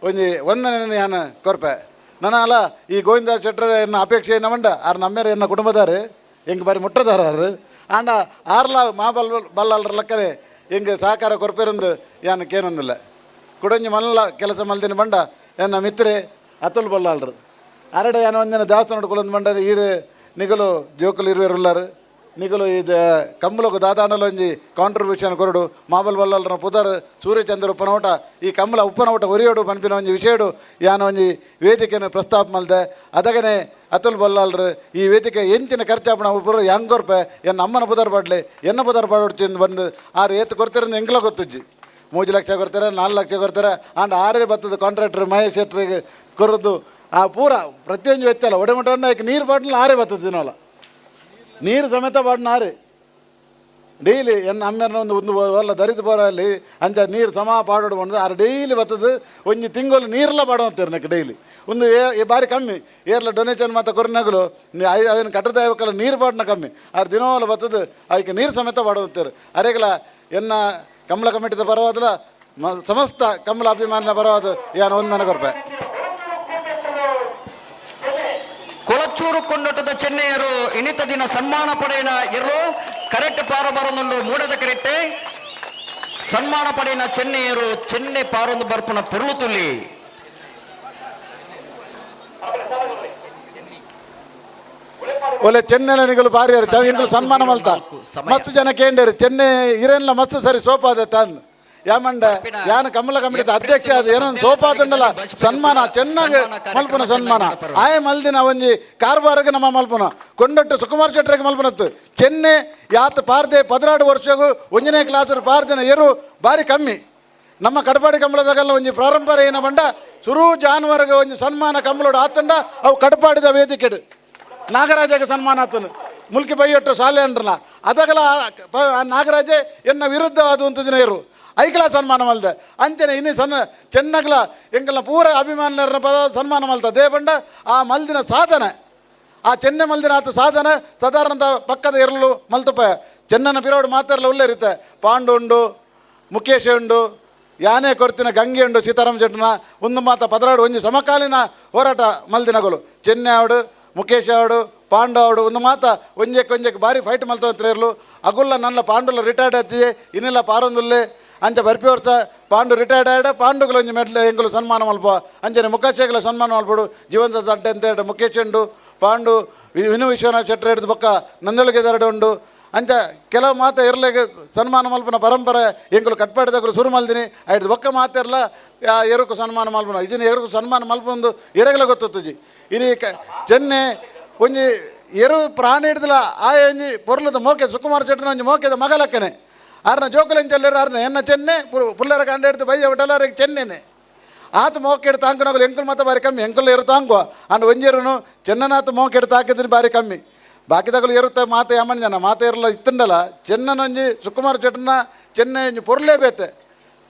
ಒಂಜಿ ವಂದನೆ ಯಾನ ಕೊರ್ಪೆ ನನಲ ಈ ಗೋವಿಂದ ಶೆಟ್ಟರ್ ಎನ್ನ ಅಪೇಕ್ಷೆ ನಮಂಡ ಆರ್ ನಮ್ಮೇರ ಎನ್ನ ಕುಟುಂಬದಾರು ಎಂಗ್ ಬಾರಿ ಮುಟ್ಟದಾರು ಆಂಡ ಆರ್ಲ ಮಾ ಬಲ್ ಬಲ್ಲಲ್ರ ಲಕ್ಕನೆ ಎಂಗ್ ಸಹಕಾರ ಕೊರ್ಪೆರಂದು ಯಾನ ಕೇನೊಂದಿಲ್ಲ ಕುಡಂಜಿ ಮಲ್ಲ ಕೆಲಸ ಮಲ್ದಿನ ಬಂಡ ಎನ್ನ ಮಿತ್ರೆ ಅತುಲ್ ಬಲ್ಲಾಳ್ರು ಅರಡೆ ಯಾನ ಒಂದಿನ ದೇವಸ್ಥಾನ ಕುಲೊಂದು ಬಂಡ ಈರು ನಿಗಲು ಜೋಕುಲು ಇರುವೆರುಲ್ಲಾರು ನಿಗಲು ಇದು ಕಮ್ಮಲಗು ದಾದಾಂಡಲೊಂಜಿ ಕಾಂಟ್ರಿಬ್ಯೂಷನ್ ಕೊರಡು ಮಾಬಲ್ ಬಲ್ಲಲ್ರ ಪುದರ್ ಸೂರ್ಯಚಂದ್ರ ಉಪ್ಪನೋಟ ಈ ಕಮ್ಮಲ ಉಪ್ಪನೋಟ ಒರಿಯೋಡು ಪನ್ಪಿನ ಒಂಜಿ ವಿಷಯಡು ಯಾನ ಒಂಜಿ ವೇದಿಕೆಯನ್ನು ಪ್ರಸ್ತಾಪ ಮಲ್ದೆ. ಅದಗನೆ ಅತುಲ್ ಬಲ್ಲಾಲ್ರು ಈ ವೇದಿಕೆ ಎಂಚಿನ ಖರ್ಚಾಪಣ ಉಪ್ಪರು ಯಾಂಗೊರ್ಪೆ ಎನ್ನ ಅಮ್ಮನ ಪುದರ್ ಪಾಡ್ಲೆ ಎನ್ನ ಪುದರ್ ಪಾಡೊಡ್ಚಿಂದು ಬಂದು ಆರು ಏತು ಕೊಡ್ತಿರಂದು ಎಂಕ್ಲ ಗೊತ್ತುಜ್ಜಿ. 3 ಲಕ್ಷ ಕೊಡ್ತಾರೆ, 4 ಲಕ್ಷ ಕೊಡ್ತಾರೆ. ಆಂಡ್ ಆರೇ ಬತ್ತದ ಕಾಂಟ್ರಾಕ್ಟರ್ ಮಹೇಶ್ ಶೆಟ್ಟರಿಗೆ ಕೊರದು ಆ ಪೂರ ಪ್ರತಿಯೊಂದು ವೆಚ್ಚಲ್ಲ ಒಡೆಮಟ ನೀರು ಬಾಟ್ಲ ಆರೇ ಬತ್ತದ ದಿನವಲ್ಲ ನೀರು ಸಮೇತ ಬಾಟ್ನ ಆರೆ ಡೈಲಿ ಎನ್ನ ಅಮ್ಮೆರ್ನ ಒಂದು ಒಂದು ಒಲ್ಲ ದರಿದ ಪೋರಲ್ಲಿ ಅಂಚ ನೀರು ಸಮ ಪಾಡೋಡು ಬಂದು ಆರು ಡೈಲಿ ಬತ್ತದ ಒಂಜಿ ತಿಂಗಳು ನೀರೆಲ್ಲ ಪಾಡುವಂತೀರಿ ನಕ್ಕೆ ಡೈಲಿ ಒಂದು ಏ ಬಾರಿ ಕಮ್ಮಿ ಏರ್ಲ ಡೊನೇಷನ್ ಮಾತ್ರ ಕೊರಿನಗಲು ಅವೇನು ಕಟ್ಟದ ಅವಕ್ಕೆಲ್ಲ ನೀರು ಪಾಡನ ಕಮ್ಮಿ ಆರು ದಿನವಲ್ಲ ಬತ್ತದ ಅದಕ್ಕೆ ನೀರು ಸಮೇತ ಪಾಡುವಂತೀರಿ. ಅರೆಗಲ ಎನ್ನ ಕಮಲ ಕಮಿಟಿದ ಪರವಾದಲ ಸಮಸ್ತ ಕಮಲ ಅಭಿಮಾನಿನ ಪರವಾದ ಯಾನು ಒಂದು ನನಗೆ ರೂಪಾಯಿ. ಕೊಳಚೂರು ಕೊಂಡೊಟ್ಟದ ಚೆನ್ನೈಯರು ಇನಿತ ದಿನ ಸನ್ಮಾನ ಪಡೆಯನ ಇರು ಕರೆಕ್ಟ್ ಪಾರ ಬರೊಂದು ಮೂಡದ ಕರೆಕ್ಟ್ ಸನ್ಮಾನ ಪಡೆಯನ ಚೆನ್ನೈಯರು ಚೆನ್ನೈ ಪಾರೊಂದು ಬರ್ಪನ ಪೊರುಳು ತುಲಿ. ಒಳ್ಳೆ ಚೆನ್ನೈನಿಗಳು ಬಾರಿ ಇಂಗ್ಲು ಸನ್ಮಾನ ಮಲ್ತ ಮಸ್ತ್ ಜನ ಕೇಂಡೇರು ಚೆನ್ನೈ ಇರೇನ್ಲ ಮಸ್ತ್ ಸರಿ ಸೋಪಾದ ತನ್ ಯಾಮಂಡ ಯಾನ ಕಮಲ ಕಮಿಟಿದ ಅಧ್ಯಕ್ಷ ಅದು ಏನೋ ಸೋಪಾತುಂಡಲ ಸನ್ಮಾನ ಚೆನ್ನಾಗಿ ಮಲ್ಪುನ ಸನ್ಮಾನ ಆಯ ಮಲ್ದಿನ ಒಂಜಿ ಕಾರ್ಬಾರ್ಗೆ ನಮ್ಮ ಮಲ್ಪುನ ಕೊಂಡೊಟ್ಟು ಸುಕುಮಾರ್ ಶೆಟ್ಟರಿಗೆ ಮಲ್ಪನತ್ತು ಚೆನ್ನೆ ಯಾತ ಪಾರ್ದೆ 12 ವರ್ಷಗೂ ಒಂಜನೇ ಕ್ಲಾಸ್ ಪಾರ್ದಿನ ಎರು ಬಾರಿ ಕಮ್ಮಿ. ನಮ್ಮ ಕಡಪಾಡಿ ಕಂಬಳದಾಗಲ್ಲ ಒಂಜಿ ಪ್ರಾರಂಭ ಏನ ಬಂಡ ಸುರು ಜಾನುವಾರಿಗೆ ಒಂಜಿ ಸನ್ಮಾನ ಕಂಬಳೋಡು ಆತಂಡ ಅವು ಕಡಪಾಡಿದ ವೇದಿಕೆಡು ನಾಗರಾಜಗೆ ಸನ್ಮಾನ ಆತನು ಮುಲ್ಕಿ ಬೈಯೊಟ್ಟು ಶಾಲೆ ಅಂಡ್ರಲ್ಲ ಅದಗಲ ನಾಗರಾಜೆ ಎನ್ನ ವಿರುದ್ಧ ಅದು ಅಂತ ದಿನ ಇರು ಐಕಲ ಸನ್ಮಾನ ಮಲ್ದೆ ಅಂಚನೆ ಇನ್ನು ಸಣ್ಣ ಚೆನ್ನಗ್ಲ ಎಂಕಲ್ನ ಪೂರ ಅಭಿಮಾನಿಯರನ್ನ ಪದ ಸನ್ಮಾನ ಮಲ್ತ ದೇಬಂಡ ಆ ಮಲ್ದಿನ ಸಾಧನೆ ಆ ಚೆನ್ನೆ ಮಲ್ದಿನ ಆತ ಸಾಧನೆ ಸಾಧಾರಣದ ಪಕ್ಕದ ಇರಲು ಮಲ್ತುಪ ಚೆನ್ನನ ಪಿರೋಡು ಮಾತಾಡಲ ಉಳ್ಳೇರಿತ್ತೆ ಪಾಂಡು ಉಂಡು ಮುಖೇಶ್ ಉಂಡು ಯಾನೇ ಕೊರ್ತಿನ ಗಂಗೆ ಉಂಡು ಸೀತಾರಾಮ ಶೆಟ್ಟನ ಒಂದು ಮಾತ 12 ಒಂಜಿ ಸಮಕಾಲೀನ ಹೋರಾಟ ಮಲ್ದಿನಗಳು ಚೆನ್ನೆ ಅವಡು ಮುಖೇಶ್ ಅವಡು ಪಾಂಡು ಅವಡು ಒಂದು ಮಾತ ಒಂಜೆಕ್ ಒಂಜೆಕ್ ಬಾರಿ ಫೈಟ್ ಮಲ್ತ ಇರಲು ಅಗುಲ್ಲ ನನ್ನ ಪಾಂಡುಲ ರಿಟೈರ್ಡ್ ಆತಿದೆ ಇನ್ನೆಲ್ಲ ಪಾರೊಂದುಲ್ಲೆ ಅಂಚ ಬರ್ಪಿ ವರ್ಷ ಪಾಂಡು ರಿಟೈರ್ಡ್ ಆಡ ಪಾಂಡುಗಳ ಒಂಜಿ ಮೆಡ್ಲ್ ಎಂಕುಲು ಸನ್ಮಾನ ಮಲ್ಪ ಅಂಚನೆ ಮುಖೇಶಗಳ ಸನ್ಮಾನ ಮಲ್ಪಡು ಜೀವಂತ ದಡ್ಡೆ ಅಂತ ಹೇಳಿ ಮುಖೇಶ್ ಉಂಡು ಪಾಂಡು ವಿನು ವಿಶ್ವನಾಥ್ ಶೆಟ್ಟರ್ ಹಿಡಿದು ಬೊಕ್ಕ ನಂದಳಿಗೆ ದರಡು ಉಂಡು ಅಂಚ ಕೆಲವು ಮಾತ ಇರ್ಲೆಗೆ ಸನ್ಮಾನ ಮಲ್ಪನ ಪರಂಪರೆ ಎಂಕುಲು ಕಟ್ಪಾಡಿದಗಳು ಶುರು ಮಲ್ದಿನಿ ಐದು ಬೊಕ್ಕ ಮಾತಿರ್ಲ ಎರುಕು ಸನ್ಮಾನ ಮಲ್ಪನ ಇದನ್ನ ಎರುಕು ಸನ್ಮಾನ ಮಲ್ಪೊಂದು ಎರೆಗಲ ಗೊತ್ತುಜಿ ಇನಿ ಚೆನ್ನೆ ಒಂಜಿ ಎರು ಪ್ರಾಣಿ ಹಿಡ್ದಲ ಆ ಒಂಜಿ ಪೊರ್ಲದ ಮೋಕೆ ಸುಕುಮಾರ್ ಶೆಟ್ಟನ ಒಂಜಿ ಮೋಕೆದ ಮಗಲಕ್ಕನೆ ಆರ್ನ ಜೋಕುಲೆಂಚಲ್ಲೇರು ಆರ್ನ ಎನ್ನ ಚೆನ್ನೆ ಪುಲ್ಲರ ಕಂಡ ಹಿಡ್ದು ಬೈಯ ಬಿಟ್ಟಲ್ಲ ಚೆನ್ನೆನೆ ಆತ ಮೋಕೆಡ್ ತಾಂಕನಗಲು ಎಂಕುಲು ಮಾತ್ರ ಬಾರಿ ಕಮ್ಮಿ ಎಂಕುಲು ಎರು ತಾಂಗುವ ಅಂಡ್ ಒಂಜೆರುನು ಚೆನ್ನನಾಥ ಮೋಕೆಡ್ ತಾಕಿದ್ರೆ ಬಾರಿ ಕಮ್ಮಿ ಬಾಕಿದಾಗಲು ಎರುತ್ತೆ ಮಾತೆ ಯಮನ್ ಜನ ಮಾತೆ ಇರಲ್ಲ ಇತ್ತಂಡಲ್ಲ ಚೆನ್ನನೊಂಜಿ ಸುಕುಮಾರ್ ಶೆಟ್ಟನ ಚೆನ್ನೆ ಒಂಜಿ ಪೊರ್ಲೇ ಬೇತೆ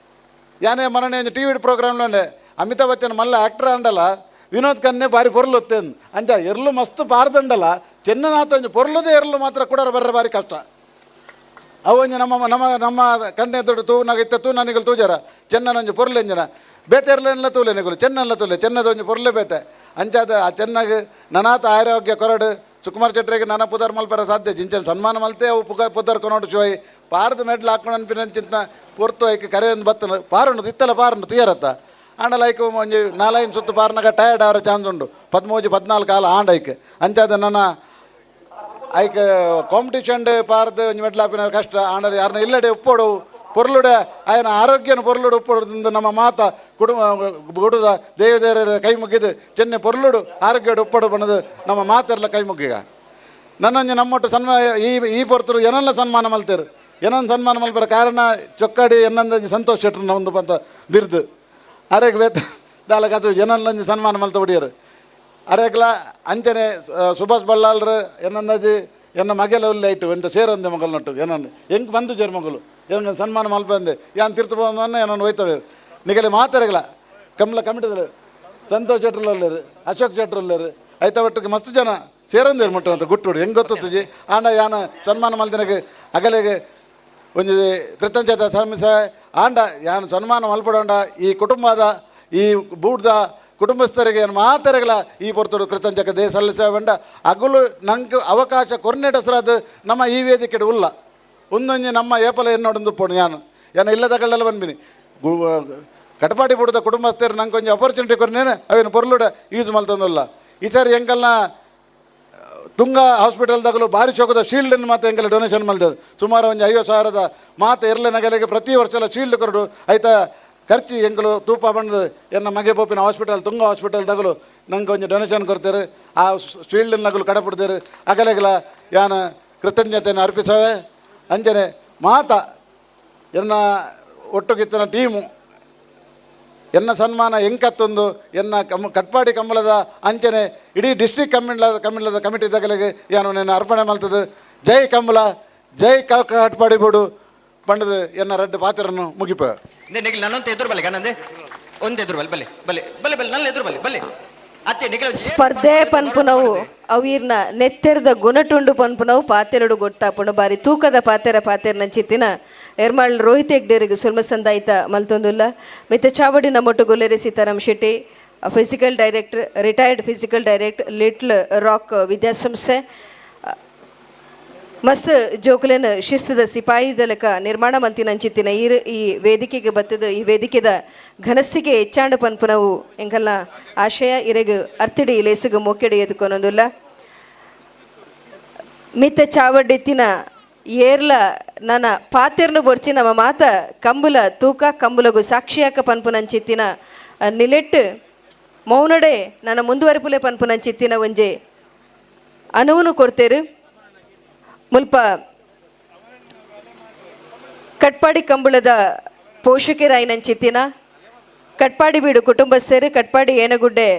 ಯಾನೇ ಮರಣೆ ಒಂಜಿ ಟಿ ವಿ ಪ್ರೋಗ್ರಾಮ್ಲೋಂಡೆ ಅಮಿತಾಬ್ ಬಚ್ಚನ್ ಮಲ್ಲ ಆ್ಯಕ್ಟರ್ ಅಂಡಲ್ಲ ವಿನೋದ್ ಖನ್ನೆ ಬಾರಿ ಪೊರ್ಲು ಹೊತ್ತೇನು ಅಂಚ ಎರ್ಲು ಮಸ್ತ್ ಪಾರ್ದಂಡಲ್ಲ ಚೆನ್ನನಾಥ ಒಂಜಿ ಪೊರ್ಲದೇ ಎರ್ಲು ಮಾತ್ರ ಕೂಡ ಬರ್ರೆ ಬಾರಿ ಕಷ್ಟ. ಅವು ಒಂಜಿ ನಮ್ಮ ನಮ್ಮ ನಮ್ಮ ಕಣ್ಣೆ ದೊಡ್ಡ ತೂ ನಾಗಿತ್ತ ತೂ ನನಗೆ ತೂಜಾರ ಚೆನ್ನನೊಂಜಿ ಪೊರ್ಲೆಂಜನ ಬೇತೆರ್ಲೆಲ್ಲ ತೂಲೆ ನಿಗುಲು ಚೆನ್ನಲ್ಲ ತೂಲೆ ಚೆನ್ನದ ಒಂಜಿ ಪೊರ್ಲೆ ಬೇತೆ ಅಂಚಾದ ಆ ಚೆನ್ನಾಗಿ ನನಾತ ಆರೋಗ್ಯ ಕೊರಡು ಸುಕುಮಾರ್ ಶೆಟ್ಟರಿಗೆ ನನ್ನ ಪುದರ್ ಮಲ್ಪರ ಸಾಧ್ಯ ಜಿಂಚನ್ ಸನ್ಮಾನ ಮಲ್ತೆ ಅವು ಪುಗ ಪುದರ್ ಕೊನೋಡು ಶಿವಾಯಿ ಪಾರ್ದ ಮೆಡ್ಲ್ ಹಾಕೊಂಡು ಅನ್ಪಿನ ಚಿಂತ ಪೊರ್ತು ಐಕ್ ಕರೆ ಒಂದು ಬತ್ತನ ಪಾರುಂಡು ಇತ್ತಲ ಪಾರುಂಡು ತುಯರತ್ತ ಆಂಡಲ ಐಕ್ ಒಂಜಿ ನಾಲೈನ್ ಸುತ್ತು ಪಾರ್ನಾಗ ಟಯರ್ಡ್ ಅವರ ಚಾನ್ಸ್ ಉಂಡು 13 14 ಕಾಲ ಆಂಡ ಐಕ್ ಅಂಚಾದ ನನ್ನ ಐಕ್ ಕಾಂಪಿಟಿಷನ್ ಪಾರ್ದು ಒಂಜಿ ಮೆಡ್ಲ್ ಹಾಪಿನ ಕಷ್ಟ ಆಂಡಲ ಯಾರನ್ನ ಇಲ್ಲಡೆ ಉಪ್ಪೋಡು ಪೊರ್ಲುಡೆ ಆಯನ ಆರೋಗ್ಯನ ಪೊರ್ಲುಡು ಉಪ್ಪೋಡು ನಮ್ಮ ಮಾತ ಕುಟುಂಬ ಗುಡುದ ದೇವದೇವರ ಕೈ ಮುಗಿದು ಚೆನ್ನೆ ಪೊರ್ಲುಡು ಆರೋಗ್ಯಡು ಉಪ್ಪಡು ಬಣ್ಣದು ನಮ್ಮ ಮಾತೆಲ್ಲ ಕೈ ಮುಗ್ಗಿಗ ನನ್ನೊಂಜಿ ನಮ್ಮೊಟ್ಟು ಸನ್ಮಾನ ಈ ಈ ಪೊರ್ತರು ಏನೆಲ್ಲ ಸನ್ಮಾನ ಮಲ್ತೇರು ಏನೊಂದು ಸನ್ಮಾನ ಮಲ್ಪರ ಕಾರಣ ಚೊಕ್ಕಾಡಿ ಎನ್ನಂದ ಸಂತೋಷ್ ಶೆಟ್ರನ್ನ ಒಂದು ಬಂತ ಬಿರ್ದು ಅರೆಗ್ ವೇತ ದಾಲಕದು ಏನಲ್ಲೊಂಜಿ ಸನ್ಮಾನ ಮಲ್ತ ಹೊಡಿಯರು ಅರೆಗ್ಲ ಅಂಚನೆ ಸುಭಾಷ್ ಬಲ್ಲಾಳ್ರು ಎನ್ನಂದಾಜಿ ಎನ್ನ ಮಗೆಲ ಉಲ್ಲೆ ಇಟ್ಟು ಎಂತ ಸೇರಂದೆ ಮಗಲ್ ನಟ್ಟು ಏನನ್ನು ಹೆಂಗೆ ಬಂದು ಜೇರ್ ಮಗಳು ಏನನ್ನ ಸನ್ಮಾನ ಮಲ್ಪಂದೆ ಯಾನ್ ತೀರ್ಥ ಬಂದ ಏನನ್ನು ಹೋಯ್ತಾರೆ ನಿಗಲಿ ಮಾತಾರಗಳ ಕಮಲ ಕಮಿಟಿದ್ರು ಸಂತೋಷ್ ಶೆಟ್ರಲ್ಲರು ಅಶೋಕ್ ಶೆಟ್ರಲ್ಲರು ಐತ ಒಟ್ಟಿಗೆ ಮಸ್ತ್ ಜನ ಸೇರಂದೇರು ಮುಟ್ಟು ಅಂತ ಗುಟ್ಟುಡು ಹೆಂಗೆ ಗೊತ್ತುಜಿ ಆಂಡ ಯಾನ ಸನ್ಮಾನ ಮಲ್ದಿನಗೆ ಅಗಲೆಗೆ ಒಂಜಿ ಕೃತಜ್ಞತೆ ಸಲ್ಲಿಸ ಆಂಡ ಯಾನ್ ಸನ್ಮಾನ ಮಲ್ಪಡೋಂಡ ಈ ಕುಟುಂಬದ ಈ ಬೂಡ್ದ ಕುಟುಂಬಸ್ಥರಿಗೆ ಮಾತರೆಗಳ ಈ ಪೊರ್ತುಡು ಕೃತಜ್ಞತೆ ದೇಶ ಸಲ್ಲಿಸ ಬಂಡ ಅಗುಲು ನಂಗೆ ಅವಕಾಶ ಕೊರ್ನೆಟಸರಾದ ನಮ್ಮ ಈ ವೇದಿಕೆ ಉಲ್ಲ ಒಂದೊಂಜಿ ನಮ್ಮ ಏಪಲ ಎನ್ನೋಡೊಂದು ಪೋಡು ಯಾನು ಏನ ಇಲ್ಲದಗಳೆಲ್ಲ ಬಂದ್ಬಿನಿ ಕಟಪಾಡಿ ಬುಡದ ಕುಟುಂಬಸ್ಥರು ನಂಗೆ ಒಂಜಿ ಅಪರ್ಚುನಿಟಿ ಕೊರ್ನೇನೆ ಅವೇನು ಪೊರ್ಲುಡ ಯೂಸ್ ಮಲ್ತೊಂದುಲ್ಲ ಈ ಸಾರಿ ಎಂಕಲ್ನ ತುಂಗಾ ಹಾಸ್ಪಿಟಲ್ದಾಗಲೂ ಭಾರಿ ಚೌಕದ ಶೀಲ್ಡನ್ನು ಮಾತ್ರ ಎಂಗೆಲ್ಲ ಡೊನೇಷನ್ ಮಲ್ದದು ಸುಮಾರು ಒಂದು 50,000 ಮಾತು ಎರ್ಲೆ ನಗಲಿಗೆ ಪ್ರತಿ ವರ್ಷ ಎಲ್ಲ ಶೀಲ್ಡ್ ಕೊರಡು ಆಯ್ತಾ ಖರ್ಚು ಎಂಗಲು ತೂಪ ಬಂದು ಎನ್ನ ಮಗೆ ಪೋಪಿನ ಹಾಸ್ಪಿಟಲ್ ತುಂಗಾ ಹಾಸ್ಪಿಟಲ್ದಾಗಲು ನಂಗೆ ಒಂಜಿ ಡೊನೇಷನ್ ಕೊಡ್ತಾರೆ ಆ ಶೀಲ್ಡ್ ನಗಲು ಕಡಪಡ್ತಾರೆ ಅಗಲೆಗಲ ಯಾನ ಕೃತಜ್ಞತೆಯನ್ನು ಅರ್ಪಿಸವೆ. ಅಂಜನೆ ಮಾತ ಎನ್ನ ಒಟ್ಟುಗಿತ್ತನ ಟೀಮು ಎನ್ನ ಸನ್ಮಾನ ಎಂಕತ್ತೊಂದು ಎನ್ನ ಕಟ್ಪಾಡಿ ಕಂಬಳದ ಅಂಚನೆ ಇಡೀ ಡಿಸ್ಟ್ರಿಕ್ಟ್ ಕಮ್ಮಿಂಡ್ಲದ ಕಮಿಟಿ ದಗಲಿಗೆ ಯಾನು ನನ್ನ ಅರ್ಪಣೆ ಮಲ್ತದು. ಜೈ ಕಂಬಳ, ಜೈ ಕಟ್ಪಾಡಿ ಬೋಡು ಪಂಡದು ಎನ್ನ ರಡ್ಡು ಪಾತ್ರನ್ನು ಮುಗಿಪ. ನನ್ನಂತ ಎದುರು ಬಲೆ ಗಣಂದೆ ಒಂದು ಎದುರು ಬಲೆ ಬಲೆ ಬಲೆ ಬಲೆ ಬಲೆ ನನ್ನ ಎದುರು ಬಲೆ ಬಲೆ ಅತ್ತೆ ನಿಖಿಲ ಸ್ಪರ್ಧೆ ಪನ್ಪುನವು ಅವೀರ್ನ ನೆತ್ತೆರದ ಗುಣಟುಂಡು ಪನ್ಪುನವು ಪಾತೆರಡು ಗೊತ್ತಾಪುಂಡು ಬಾರಿ ತೂಕದ ಪಾತೆರ ಪಾತೆರ ನಂಚಿತ್ತಿನ ಎರ್ಮಾಳ್ ರೋಹಿತ್ ಹೆಗ್ಡೇರಿಗೆ ಸುಲ್ಮ ಸಂದಾಯಿತ ಮಲ್ತೊಂದುಲ್ಲ. ಮಿತ್ತ ಚಾವಡಿ ನಮ್ಮೊಟ್ಟು Golleri Sitaram Shetty physical director, retired physical director, Little Rock ವಿದ್ಯಾಸಂಸ್ಥೆ. ಮಸ್ತ್ ಜೋಕುಲೆನ್ ಶಿಸ್ತದ ಸಿಪಾಯಿದಲಕ ನಿರ್ಮಾಣ ಮಲ್ತಿನಂಚಿತ್ತಿನ ಈ ವೇದಿಕೆಗೆ ಬತ್ತದ ಈ ವೇದಿಕೆದ ಘನಸ್ಥಿಗೆ ಹೆಚ್ಚಾಂಡ ಪನ್ಪುನವು ಎಂಕಲ್ನ ಆಶಯ ಇರೆಗ್ ಅರ್ತಿಡಿ ಲೇಸುಗು ಮೊಕ್ಕೆಡಿ ಎದುಕೊನೊಂದುಲ್ಲ. ಮಿತ್ತ ಚಾವಡಿತ್ತಿನ ಏರ್ಲ ನನ್ನ ಪಾತೆರ್ನು ಬೊರ್ಚಿ ನಮ್ಮ ಮಾತ ಕಂಬುಲ ತೂಕ ಕಂಬುಲಗು ಸಾಕ್ಷಿಯಾಕ ಪನ್ಪುನಂಚಿತ್ತಿನ ನಿಲೆಟ್ಟು ಮೌನಡೆ ನನ್ನ ಮುಂದುವರೆಪುಲೆ ಪನ್ಪುನಂಚಿತ್ತಿನ ಒಂಜೆ ಅನುವುನು ಕೊಡ್ತೇರು. ಮುಲ್ಪ ಕಟ್ಪಾಡಿ ಕಂಬಳದ ಪೋಷಕರಾಯಿನಂಚಿತ್ತಿನ ಕಟ್ಪಾಡಿ ಬೀಡು ಕುಟುಂಬಸ್ಥರು, ಕಟ್ಪಾಡಿ ಏನಗುಡ್ಡೆ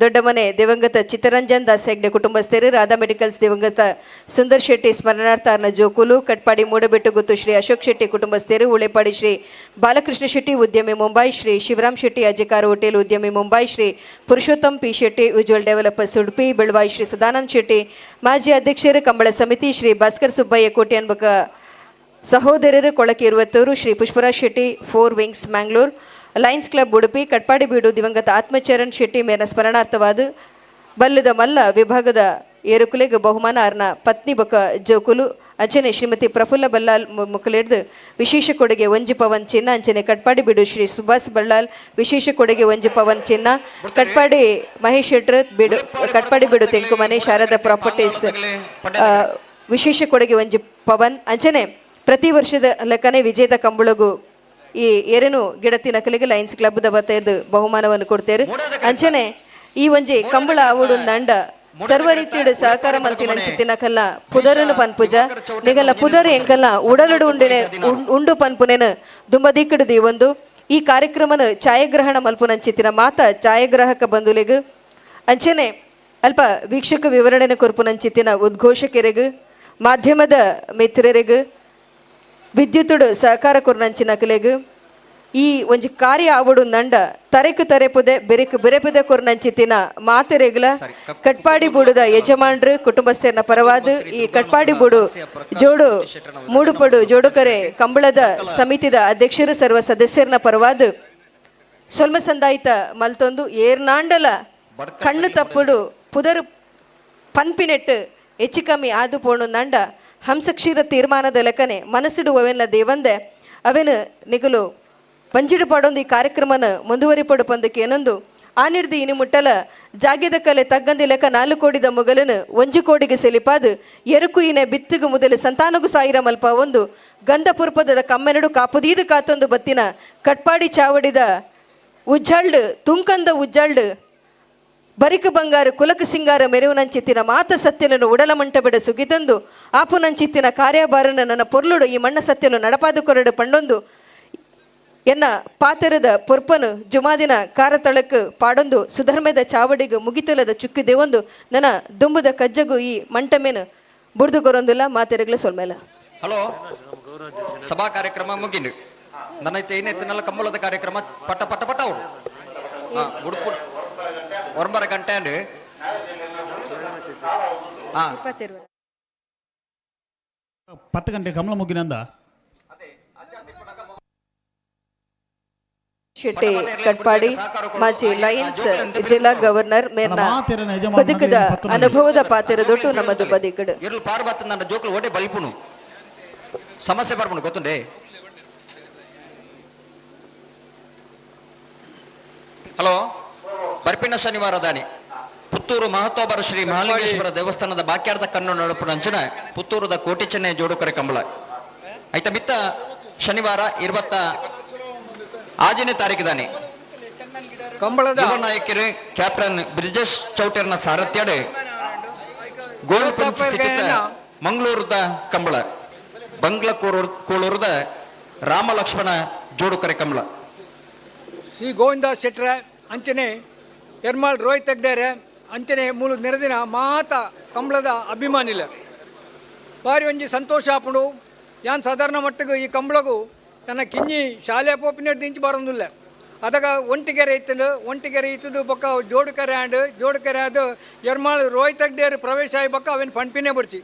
ದೊಡ್ಡಮನೆ ದಿವಂಗತ ಚಿತ್ತರಂಜನ್ ದಾಸ್ ಹೆಗ್ಡೆ ಕುಟುಂಬಸ್ಥರು, ರಾಧಾ ಮೆಡಿಕಲ್ಸ್ ದಿವಂಗತ ಸುಂದರ್ ಶೆಟ್ಟಿ ಸ್ಮರಣಾರ್ಥ ಅರ್ನ ಜೋಕುಲು, ಕಟ್ಪಾಡಿ ಮೂಡಬೆಟ್ಟು ಗುತ್ತು ಶ್ರೀ ಅಶೋಕ್ ಶೆಟ್ಟಿ ಕುಟುಂಬಸ್ಥರು, ಉಳೆಪಾಡಿ ಶ್ರೀ ಬಾಲಕೃಷ್ಣ ಶೆಟ್ಟಿ ಉದ್ಯಮಿ ಮುಂಬೈ, ಶ್ರೀ ಶಿವರಾಮ್ ಶೆಟ್ಟಿ ಅಜ್ಜಿಕಾರ ಹೋಟೆಲ್ ಉದ್ಯಮಿ Mumbai, Shri Purushottam P Shetty Ujwal developers Udupi, Belvai Shri Sadanand Shetty ಮಾಜಿ ಅಧ್ಯಕ್ಷರು ಕಂಬಳ ಸಮಿತಿ, ಶ್ರೀ ಭಾಸ್ಕರ್ ಸುಬ್ಬಯ್ಯ ಕೋಟ್ಯಾನ್ಬಕ ಸಹೋದರರು Kolaki Iruvathur, Shri Pushparaj Shetty four wings Mangalore, Lions club Udupi, Katpadi Beedu ದಿವಂಗತ ಆತ್ಮಚರಣ್ ಶೆಟ್ಟಿ ಮೇನ ಸ್ಮರಣಾರ್ಥವಾದ ಬಲ್ಲದ ಮಲ್ಲ ವಿಭಾಗದ ಏರುಕುಲೆಗ್ ಬಹುಮಾನ ಅರ್ನ ಪತ್ನಿ ಬೊಕ ಜೋಕುಲು ಅಂಚನೆ ಶ್ರೀಮತಿ ಪ್ರಫುಲ್ಲ ಬಲ್ಲಾಲ್ ಮುಕುಲೆರ್ದು ವಿಶೇಷ ಕೊಡುಗೆ ಒಂಜಿ ಪವನ್ ಚಿನ್ನ, ಅಂಚನೆ ಕಟ್ಪಾಡಿ ಬೀಡು ಶ್ರೀ ಸುಭಾಷ್ ಬಲ್ಲಾಲ್ ವಿಶೇಷ ಕೊಡುಗೆ ಒಂಜಿ ಪವನ್ ಚಿನ್ನ, ಕಟ್ಪಾಡಿ ಮಹೇಶ್ ಶೆಟ್ರ್ ಬೀಡು ಕಟ್ಪಾಡಿ ಬೀಡು ತೆಂಕುಮನೆ ಶಾರದಾ ಪ್ರಾಪರ್ಟೀಸ್ ವಿಶೇಷ ಕೊಡುಗೆ ಒಂಜಿ ಪವನ್, ಅಂಚನೆ ಪ್ರತಿ ವರ್ಷದ ಲೆಕ್ಕನೆ ವಿಜೇತ ಕಂಬಳಗು ಈ ಏರೇನು ಗಿಡತಿ ನಕಲಿಗೆ ಲಯನ್ಸ್ ಕ್ಲಬ್ the ಬತ್ತೇದು ಬಹುಮಾನವನ್ನು ಕೊಡ್ತೇರು. ಅಂಚನೆ ಈ ಒಂಜಿ ಕಂಬಳ ಆವುಡು ನಂಡ ಸರ್ವ ರೀತಿಯಡು ಸಹಕಾರ ಮಲ್ತಿನ ಚಿತ್ತಿನ ಪುದರನು ಪನ್ಪುಜ ನಿಗಲ್ಲ ಪುದರ್ ಎಂಕಲ್ಲ ಉಡಲಡು ಉಂಡಿನೆ ಉಂಡು ಪನ್ಪುನೇನು ದುಂಬದೀಕಡು ಒಂದು ಈ ಕಾರ್ಯಕ್ರಮನ ಛಾಯಾಗ್ರಹಣ ಮಲ್ಪುನಂಚಿತ್ತಿನ ಮಾತ ಛಾಯಾಗ್ರಾಹಕ ಬಂಧುಲೆಗು ಅಂಚನೆ ಅಲ್ಪ ವೀಕ್ಷಕ ವಿವರಣೆನ ಕೊರ್ಪುನಂಚಿತ್ತಿನ ಉದ್ಘೋಷಕರಿಗು ಮಾಧ್ಯಮದ ಮಿತ್ರರಿಗು ವಿದ್ಯುತ್ತುಡು ಸಹಕಾರ ಕೊರ್ನಂಚಿನ ಕಲೆಗು ಈ ಒಂಜಿ ಕಾರ್ಯ ಆವಡು ನಂಡ ತರೆಕು ತರೆಪುದೆ ಬೆರೆಕು ಬೆರೆಪುದೆ ಕೊರ್ನಂಚಿತ್ತಿನ ಮಾತೆರೆಗ್ಲ ಕಟ್ಪಾಡಿ ಬೂಡುದ ಯಜಮಾನ್ರು ಕುಟುಂಬಸ್ಥರನ ಪರವಾದ ಈ ಕಟ್ಪಾಡಿ ಬೂಡು ಜೋಡು ಮೂಡುಪಡು ಜೋಡುಕರೆ ಕಂಬಳದ ಸಮಿತಿದ ಅಧ್ಯಕ್ಷರು ಸರ್ವ ಸದಸ್ಯರನ ಪರವಾದ ಸೊಲ್ಮ ಸಂದಾಯಿತ ಮಲ್ತೊಂದು ಏರ್ನಾಂಡಲ ಕಣ್ಣು ತಪ್ಪುಡು ಪುದರು ಪನ್ಪಿನೆಟ್ಟು ಹೆಚ್ಚು ಕಮ್ಮಿ ಆದು ಪೋಣು ನಂಡ ಹಂಸಕ್ಷೀರ ತೀರ್ಮಾನದ ಲೆಕ್ಕನೆ ಮನಸ್ಸಿಡುವವೆಲ್ಲ ದೇವಂದೆ ಅವೇನು ನಿಗಲು ಪಂಜಿಡು ಪಾಡೊಂದು ಈ ಕಾರ್ಯಕ್ರಮನ ಮುಂದುವರಿಪಡು ಪಂದಕ್ಕೆ ಏನೊಂದು ಆನಿಡ್ದು ಇನಿ ಮುಟ್ಟಲ ಜಾಗ್ಯದ ಕಲೆ ತಗ್ಗಂದಿ ಲೆಕ್ಕ 4 ಕೋಡಿದ ಮೊಗಲನು 1 ಕೋಡಿಗೆ ಸೆಲಿಪಾದು ಎರುಕು ಇನೆ ಬಿತ್ತುಗು ಮೊದಲು ಸಂತಾನಗು ಸಾಯಿರ ಮಲ್ಪ ಒಂದು ಗಂಧ ಪುರ್ಪದ ಕಮ್ಮೆನಡು ಕಾಪುದೀದು ಕಾತೊಂದು ಬತ್ತಿನ ಕಟ್ಪಾಡಿ ಚಾವಡಿದ ಉಜ್ಜಾಲ್ಡ್ ತುಂಕಂದ ಉಜ್ಜಾಲ್ಡ್ ಬರಿಕು ಬಂಗಾರು ಕುಲಕ ಸಿಂಗಾರ ಮೆರುವನಂಚಿತ್ತಿನ ಮಾತ ಸತ್ಯನನ್ನು ಉಡಲ ಮಂಟಬಿಡ ಸುಗಿತಂದು ಆಪುನಂಚಿತ್ತಿನ ಕಾರ್ಯಭಾರನ ನನ್ನ ಪೊರ್ಲುಡು ಈ ಮಣ್ಣ ಸತ್ಯನು ನಡಪಾದು ಕೊರಡು ಪಂಡೊಂದು ಎನ್ನ ಪಾತೆರದ ಪೊರ್ಪನು ಜುಮಾದಿನ ಕಾರತಳಕ್ಕೆ ಪಾಡೊಂದು ಸುಧರ್ಮದ ಚಾವಡಿಗು ಮುಗಿತಲದ ಚುಕ್ಕಿದೆವೊಂದು ನನ್ನ ದುಂಬುದ ಕಜ್ಜಗು ಈ ಮಂಟಮೇನು ಬುಡ್ದು ಕೊರೊಂದುಲ್ಲ ಮಾತೆರಗ್ಲ ಸೊಲ್ಮೇಲ. ಹಲೋ, ಸಭಾ ಕಾರ್ಯಕ್ರಮ ಮುಗಿಂಡು ನನ್ನ ಏನೈತಿನಲ್ಲ ಕಂಬಳದ ಕಾರ್ಯಕ್ರಮ ಪಟ ಪಟ ಪಟ ಅವರು ಬುಡ್ಪು 9 ಗಂಟೆ ಅಂಡ್ 10 ಗಂಟೆ ಕಮಲ ಮುಗಿನಂದ ಶೆಟ್ಟಿ ಕಟ್ಪಾಡಿ ಮಾಜಿ ಲಯನ್ಸ್ ಜಿಲ್ಲಾ ಗವರ್ನರ್ ಮೇರ್ನ ಬದುಕದ ಅನುಭವದ ಪಾತ್ರ ದೊಟ್ಟು ನಮ್ಮದು ಬದಿಕಡು. ಇರ್ಲು ಪಾರು ಬತ್ತ ನನ್ನ ಜೋಕ್ಲು ಓಟೆ ಬಲಿಪುನು ಸಮಸ್ಯೆ ಬರ್ಪುನು ಗೊತ್ತುಂಡೆ. ಹಲೋ, ಬರ್ಪಿನ ಶನಿವಾರ ದಾನಿ ಪುತ್ತೂರು ಮಹತ್ವಬರ ಶ್ರೀ ಮಹಾಲಿಂಗೇಶ್ವರ ದೇವಸ್ಥಾನದ ಬಾಕ್ಯಾರ್ದ ಕಣ್ಣು ನಡಪುನಂಚಿನ ಪುತ್ತೂರುದ ಕೋಟಿ ಚೆನ್ನೈ ಜೋಡುಕರೆ ಕಂಬಳ. ಐತ ಮಿತ್ತ ಶನಿವಾರ 26ನೇ ತಾರೀಕು ದಾನೆ ಕಂಬಳದ ಯುವ ನಾಯಕರು ಕ್ಯಾಪ್ಟನ್ ಬ್ರಿಜೇಶ್ ಚೌಟರ್ನ ಸಾರಥ್ಯಡ್ ಗೋಲ್ಡ್ ಪಂಚ್ ಸಿಟಿತ ಮಂಗಳೂರದ ಕಂಬಳ, ಬಂಗ್ಲ ಕೋಳೂರದ ರಾಮ ಲಕ್ಷ್ಮಣ ಜೋಡುಕರೆ ಕಂಬಳ. ಶ್ರೀ ಗೋವಿಂದ ಶೆಟ್ರೆ ಅಂಚನೆ ಎರ್ಮಾಳ್ ರೋಹಿತ್ ತಗ್ಡೇರೆ ಅಂಚನೆ ಮೂಲು ನೆರೆದಿನ ಮಾತ ಕಂಬಳದ ಅಭಿಮಾನಿಲ ಬಾರಿ ಒಂಜಿ ಸಂತೋಷ ಆಪುಂಡು. ಯಾನ್ ಸಾಧಾರಣ ಮಟ್ಟಿಗೆ ಈ ಕಂಬಳಗು ನನ್ನ ಕಿಂಜಿ ಶಾಲೆ ಪೋಪಿನ ದಿಂಚಿ ಬರೋದಿಲ್ಲ. ಅದಗ ಒಂಟಿಗೆರೆ ಇತ್ತಂಡು, ಒಂಟಿಗೆರೆ ಇತ್ತದು ಬೊಕ್ಕ ಜೋಡುಕೆರೆ ಆಂಡ್ ಜೋಡುಕೆರೆ ಅದು ಎರ್ಮಾಳ್ ರೋಹಿತ್ ತಗ್ಡೇರು ಪ್ರವೇಶ ಆಯಿ ಬೊಕ್ಕ ಅವೇನು ಪಂಪಿನೇ ಬಡ್ಚಿ.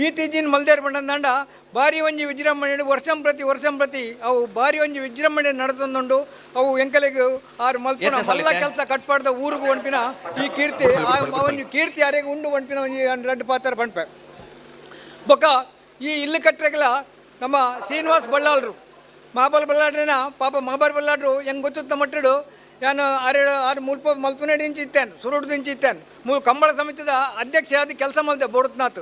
ಈ ತೀಜಿನ ಮಲ್ದೇರ್ ಬಂಡಂದಾಂಡ ಬಾರಿ ಒಂಜಿ ವಿಜೃಂಭಣೆ ವರ್ಷಂ ಪ್ರತಿ ವರ್ಷಂ ಪ್ರತಿ ಅವು ಬಾರಿ ಒಂಜಿ ವಿಜೃಂಭಣೆ ನಡೆದೊಂದುಂಡು. ಅವು ಎಂಕಲೆಗ್ ಆರು ಮಲ್ಪುನ ಮಲ್ಲ ಕೆಲಸ ಕಟ್ಪಾಡ್ದ ಊರುಗು ಒಣ್ಪಿನ ಈ ಕೀರ್ತಿ ಆ ಒಂಜಿ ಕೀರ್ತಿ ಯಾರಿಗೆ ಉಂಡು ಒಣ್ಪಿನ ಒಂಜಿ ರಡ್ಡು ಪಾತ್ರ ಪಂಪೆ. ಬೊಕ್ಕ ಈ ಇಲ್ಲು ಕಟ್ಟರೆಗಲ ನಮ್ಮ ಶ್ರೀನಿವಾಸ್ ಬಳ್ಳಾಳ್ರು ಮಹಾಬಲ್ ಬಳ್ಳಾಡ್ರನ ಪಾಪ ಮಹಾಬಲ್ ಬಳ್ಳಾಡ್ರು ಹೆಂಗೆ ಗೊತ್ತಿತ್ತ ಮಟ್ಟಡು ಯಾನು ಆರೇಳು ಆರು ಮುಲ್ಪ ಮಲ್ಪುನೇಡು ಇಂಚಿ ಇತ್ತೇನು ಸುರುಡು ಇಂಚಿ ಇತ್ತೇನು ಮೂರು ಕಂಬಳ ಸಮಿತಿದ ಅಧ್ಯಕ್ಷ ಆದ ಕೆಲಸ ಮಲ್ತೆ ಬೋಡುತ್ನಾಥ್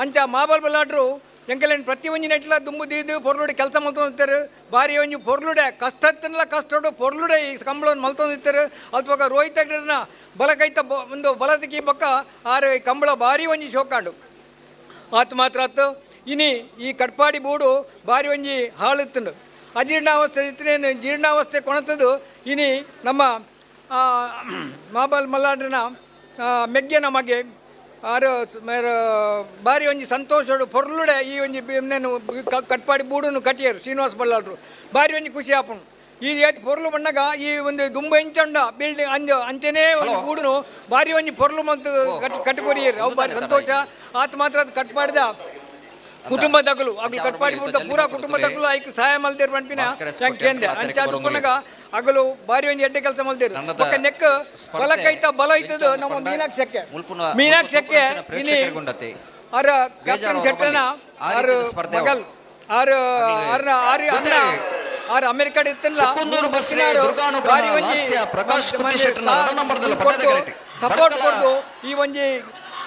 ಅಂಚ ಮಾಬಲ್ ಬಲ್ಲಾಡ್ರು ಎಂಕಲೇನು ಪ್ರತಿ ಒಂಜಿ ನೆಟ್ಲ ದುಂಬು ದೀದು ಪೊರ್ಲುಡೆ ಕೆಲಸ ಮಲ್ತೊಂದಿತ್ತಾರೆ. ಬಾರಿ ಒಂಜಿ ಪೊರ್ಲುಡೆ ಕಷ್ಟತ್ತನ್ಲ ಕಷ್ಟಡು ಪೊರ್ಲುಡೆ ಈ ಕಂಬಳವನ್ನು ಮಲ್ತೊಂದಿತ್ತಾರೆ. ಅಥವಾ ರೋಹಿತ್ ಅಗ್ರನ ಬಲಕೈತ ಒಂದು ಬಲದಕಿ ಬೊಕ್ಕ ಆರು ಈ ಕಂಬಳ ಭಾರಿ ಒಂಜಿ ಶೋಕಾಂಡು ಆತ್ ಮಾತ್ರ ಆತು. ಇನಿ ಈ ಕಟ್ಪಾಡಿ ಬೂಡು ಭಾರಿ ಒಂಜಿ ಹಾಳುತ್ತುಂಡು ಅಜೀರ್ಣಾವಸ್ಥೆ ಇತ್ತನೇನು ಜೀರ್ಣಾವಸ್ಥೆ ಕೊಣತದು. ಇನಿ ನಮ್ಮ ಮಾಬಲ್ ಮಲ್ಲಾಡ್ರನ ಮೆಗ್ಗೆನ ಮಗೆ ಆರು ಬಾರಿ ಒಂಜಿ ಸಂತೋಷಡು ಪೊರ್ಲುಡೆ ಈ ಒಂಜಿ ನೇನು ಕಟ್ಪಾಡಿ ಬೂಡುನು ಕಟ್ಟಿಯರು ಶ್ರೀನಿವಾಸ ಬಲ್ಲಾಳ್ರು ಬಾರಿ ಒಂಜಿ ಖುಷಿ ಆಪುಂಡು. ಈ ಏತ್ ಪೊರ್ಲು ಬಣ್ಣಗ ಈ ಒಂದು ದುಂಬು ಎಂಚಂಡ ಬಿಲ್ಡಿಂಗ್ ಅಂಜ ಅಂಚೆನೇ ಒಂದು ಬೂಡುನು ಬಾರಿ ಒಂಜಿ ಪೊರ್ಲು ಮತ್ತು ಕಟ್ಟಿಕೊರಿಯರು ಅವು ಬಾರಿ ಸಂತೋಷ. ಆತ ಮಾತ್ರ ಅದು ಕಟ್ಪಾಡಿದ ಕುಟುಂಬದಗಲು ಅಗಲು ಕಟ್ಪಾಡಿ ಬಿಟ್ಟ ಪೂರಾ ಕುಟುಂಬದಗಲು ಐಕ್ ಸಹಾಯ ಮಲ್ದೇರು ಪನ್ಪಿನ ಕೇಂದ್ರ ಅಂಚ ತುಪ್ಪನಗ ಅಗಲು ಬಾರಿ ಒಂಜಿ ಎಡ್ಡೆ ಕೆಲಸ ಮಲ್ದೇರು. ಬೊಕ್ಕ ನೆಕ್ ಬಲ ಕೈತ ಬಲ ಐತದು ನಮ್ಮ ಮೀನಾಕ್ಷಕ್ಕೆ ಮೀನಾಕ್ಷಕ್ಕೆ ಇನಿ ಅರ ಕ್ಯಾಪ್ಟನ್ ಶೆಟ್ಟನ ಆರು ಮಗಲ್ ಆರು ಆರ್ನ ಆರು ಅಣ್ಣ ಆರು ಅಮೆರಿಕ ಇತ್ತಲ್ಲ ಸಪೋರ್ಟ್ ಕೊಟ್ಟು ಈ ಒಂಜಿ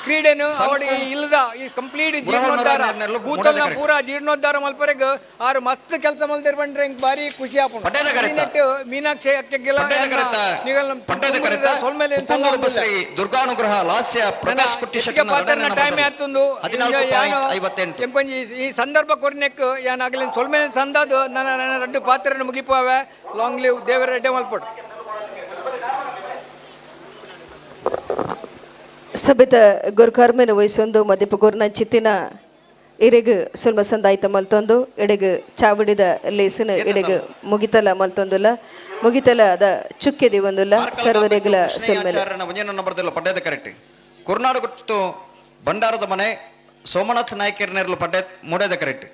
ಕ್ರೀಡೆನು ಅವಡಿ ಇಲ್ಲದ ಈ ಕಂಪ್ಲೀಟ್ ಜೀರ್ಣೋದ್ಧಾರ ಕೂತಲ್ನ ಪೂರಾ ಜೀರ್ಣೋದ್ಧಾರ ಮಲ್ಪರೆಗ್ ಆರು ಮಸ್ತ್ ಕೆಲಸ ಮಲ್ದೇರ್ ಬಂದ್ರೆ ಇಂಕ್ ಬಾರಿ ಖುಷಿ ಆಪುಂಡು. ಮೀನಾಕ್ಷಿ ಅಕ್ಕೆಗೆಲ್ಲ ಸೊಲ್ಮೇಲೆ ದುರ್ಗಾನುಗ್ರಹ ಲಾಸ್ಯ ಪ್ರಕಾಶ್ ಕುಟ್ಟಿ ಟೈಮ್ ಆತುಂದು ಎಂಕೊಂಜಿ ಈ ಸಂದರ್ಭ ಕೊರ್ನೆಕ್ ಯಾನ್ ಆಗಲಿ ಸೊಲ್ಮೇಲೆ ಸಂದಾದು ನನ್ನ ನನ್ನ ರಡ್ಡು ಪಾತ್ರನ ಮುಗಿಪಾವೆ. ಲಾಂಗ್ ಲಿವ್ ದೇವರ ಎಡ್ಡೆ ಮಲ್ಪಡು. ಸಭೆತ ಗುರುಕರ್ಮೆನ ವಹಿಸೊಂದು ಮದಿಪು ಗುರ್ನ ಚಿತ್ತಿನ ಇರೆಗ್ ಸುಲ್ಮ ಸಂದಾಯ್ತ ಮಲ್ತೊಂದು ಎಡೆಗ್ ಚಾವಡಿದ ಲೇಸಿನ ಎಡೆಗ್ ಮುಗಿತಲ ಮಲ್ತೊಂದುಲ್ಲ ಮುಗಿತಲ ಅದ ಚುಕ್ಕೆ ದಿವೊಂದುಲ್ಲ ಸರ್ವರೆಗ್ಲ ಸುಲ್ಮೆಲ ನಂಬರ್ದಲ್ಲ ಪಡ್ಡದ ಕರೆಕ್ಟ್ ಕುರ್ನಾಡು ಗುಟ್ಟು ಭಂಡಾರದ ಮನೆ ಸೋಮನಾಥ್ ನಾಯಕರನೆರಲು ಪಡ್ಡೆ ಮೂಡೇದ ಕರೆಕ್ಟ್.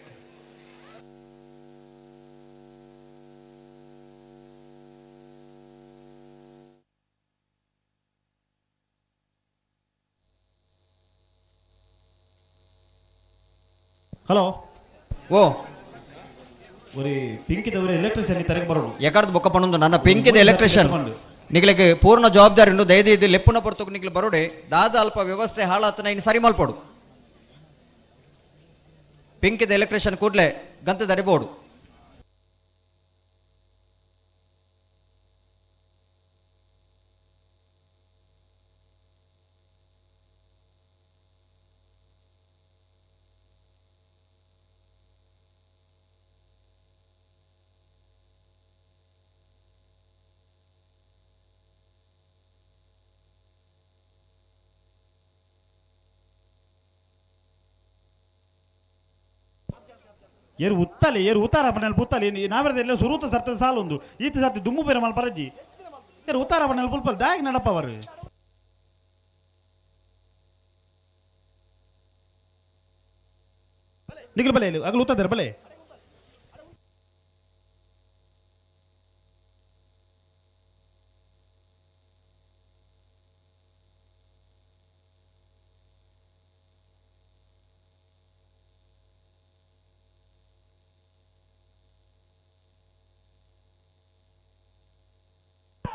ಹಲೋ ಓ ಒರಿ ಪಿಂಕಿದವರೇ ಎಲೆಕ್ಟ್ರಿಷಿಯನ್ ತರಗೆ ಬರೋಡು ಎಕಡ್ದು ಬೊಕ್ಕ ಪಣೊಂದು ನನ್ನ ಪಿಂಕಿದ ಎಲೆಕ್ಟ್ರಿಷಿಯನ್ ನಿಗ್ಲಿಗೆ ಪೂರ್ಣ ಜವಾಬ್ದಾರಿ ಉಂಡು. ದಯದೀದು ಲೆಪ್ಪುನ ಪೊರ್ತುಗು ನಿಗ್ಲು ಬರೋಡೆ ದಾದ ಅಲ್ಪ ವ್ಯವಸ್ಥೆ ಹಾಳಾತನ ಇನ್ನು ಸರಿ ಮಲ್ಪೋಡು. ಪಿಂಕಿದ ಎಲೆಕ್ಟ್ರಿಷಿಯನ್ ಕೂಡಲೇ ಗಂತ ದಡಿಬೋಡು. ಏರು ಉತ್ತಲೆ ಏರು ಉತ್ತಾರ ಪಣ್ಣಲ್ಲಿ ಪುತ್ತಲೆ ನಾವೆಲ್ಲ ಸುರೂತ ಸರ್ತ ಸಾಲೊಂದು ಈತ ಸರ್ತಿ ದುಮ್ಮು ಬೇರೆ ಮಲ್ಪರಜ್ಜಿ ಏರು ಉತ್ತಾರ ಪಣ್ಣಲ್ಲಿ ಪುಲ್ಪಲ್ ದಾಗಿ ನಡಪ ಅವರು. ನಿಗಲ್ ಬಲೆ ಅಗಲು ಉತ್ತದಾರ ಬಲೆ.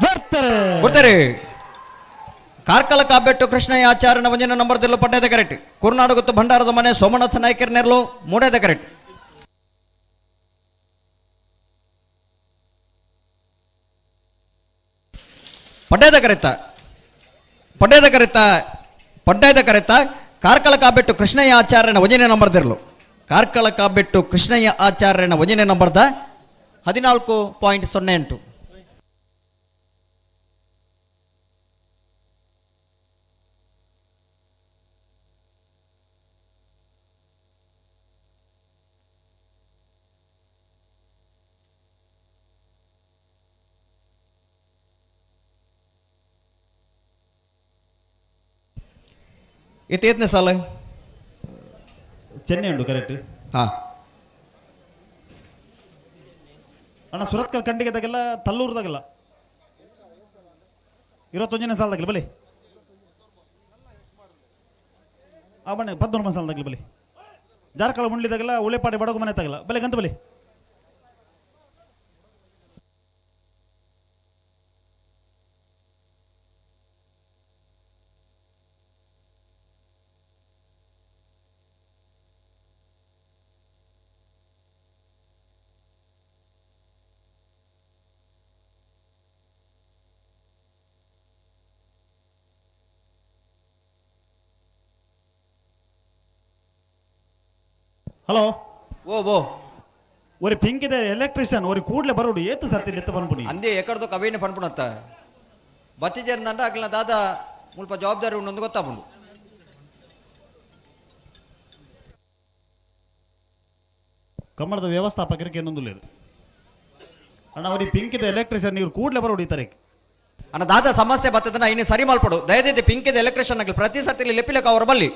ಬರ್ತಾರೆ ಬರ್ತಾರೆ. ಕಾರ್ಕಳ ಕಾಬೆಟ್ಟು ಕೃಷ್ಣಯ್ಯ ಆಚಾರ್ಯನ ಒಂಜಿನ ನಂಬರ್ ದಿಲ್ಲು ಪಡ್ಡದ ಕರೆಕ್ಟ್. ಕುರ್ನಾಡುಗುತ್ತು ಭಂಡಾರದ ಮನೆ ಸೋಮನಾಥ ನಾಯ್ಕರ್ ನೆರಳು ಮೂಡೇದ ಕರೆಕ್ಟ್. ಪಡ್ಡೇದ ಕರೆತ ಪಡ್ಡೇದ ಕರೆತ ಪಡ್ಡೇದ ಕರೆತ ಕಾರ್ಕಳ ಕಾಬೆಟ್ಟು ಕೃಷ್ಣಯ್ಯ ಆಚಾರ್ಯನ ಒಂಜನೇ ನಂಬರ್ ದಿರ್ಲು. ಕಾರ್ಕಳ ಕಾಬೆಟ್ಟು ಕೃಷ್ಣಯ್ಯ ಆಚಾರ್ಯನ ಒಂಜನೇ ನಂಬರ್ದ 14.08. ಇತ್ತೇತನೇ ಸಾಲ? ಚೆನ್ನೈ ಉಂಟು ಕರೆಕ್ಟ್. ಹಾ ಅಣ್ಣ ಸುರತ್ಕಲ್ ಖಂಡಿಗೆದಾಗೆಲ್ಲ ತಲ್ಲೂರ್ದಾಗೆಲ್ಲ 21ನೇ ಸಾಲದಾಗಲಿ ಬಲಿ. ಆ ಬಣ್ಣ 19 ಸಾಲದಾಗಲಿ ಬಲಿ. ಜಾರ್ಕಳ ಮುಂಡ್ಲಿದಾಗೆಲ್ಲ ಉಳೆಪಾಡಿ ಬಡಗು ಮನೆ ತಾಗಲ್ಲ ಬಲೆ ಗಂತ ಬಲಿ. ಹಲೋ ಓ ಓ ಒರಿ ಪಿಂಕ್ ಇದೆ ಎಲೆಕ್ಟ್ರಿಷಿಯನ್ ಒರಿ ಕೂಡ್ಲೆ ಬರೋಡು ಏತು ಸರ್ತಿ ಎತ್ತ ಪನ್ಪುನಿ ಅಂದೇ ಎಕಡ್ದು ಕವೇನೆ ಪನ್ಪುಣತ್ತ ಬತ್ತಿ ಜೇರ್ದಂಡ ಅಗ್ಲ ದಾದ ಮುಲ್ಪ ಜವಾಬ್ದಾರಿ ಉಂಡು ಗೊತ್ತಾಪುಂಡು. ಕಮ್ಮಳದ ವ್ಯವಸ್ಥಾಪಕರಿಗೆ ಏನೊಂದು ಅಣ್ಣ ಅವ್ರಿಗೆ ಪಿಂಕ್ ಇದೆ ಎಲೆಕ್ಟ್ರಿಷಿಯನ್ ಇವ್ರು ಕೂಡ್ಲೆ ಬರೋಡು ಈ ತಾರೀಕು. ಅಣ್ಣ ದಾದ ಸಮಸ್ಯೆ ಬತ್ತದನ್ನ ಇನ್ನು ಸರಿ ಮಾಲ್ಪಡು ದಯದಿದ್ದು ಪಿಂಕ್ ಇದೆ ಎಲೆಕ್ಟ್ರಿಷಿಯನ್ ಆಗಲಿ ಪ್ರತಿ ಸರ್ತಿ ಲೆಪ್ಪಿಲಕ್ಕ ಅವ್ರ ಬಲ್ಲಿ.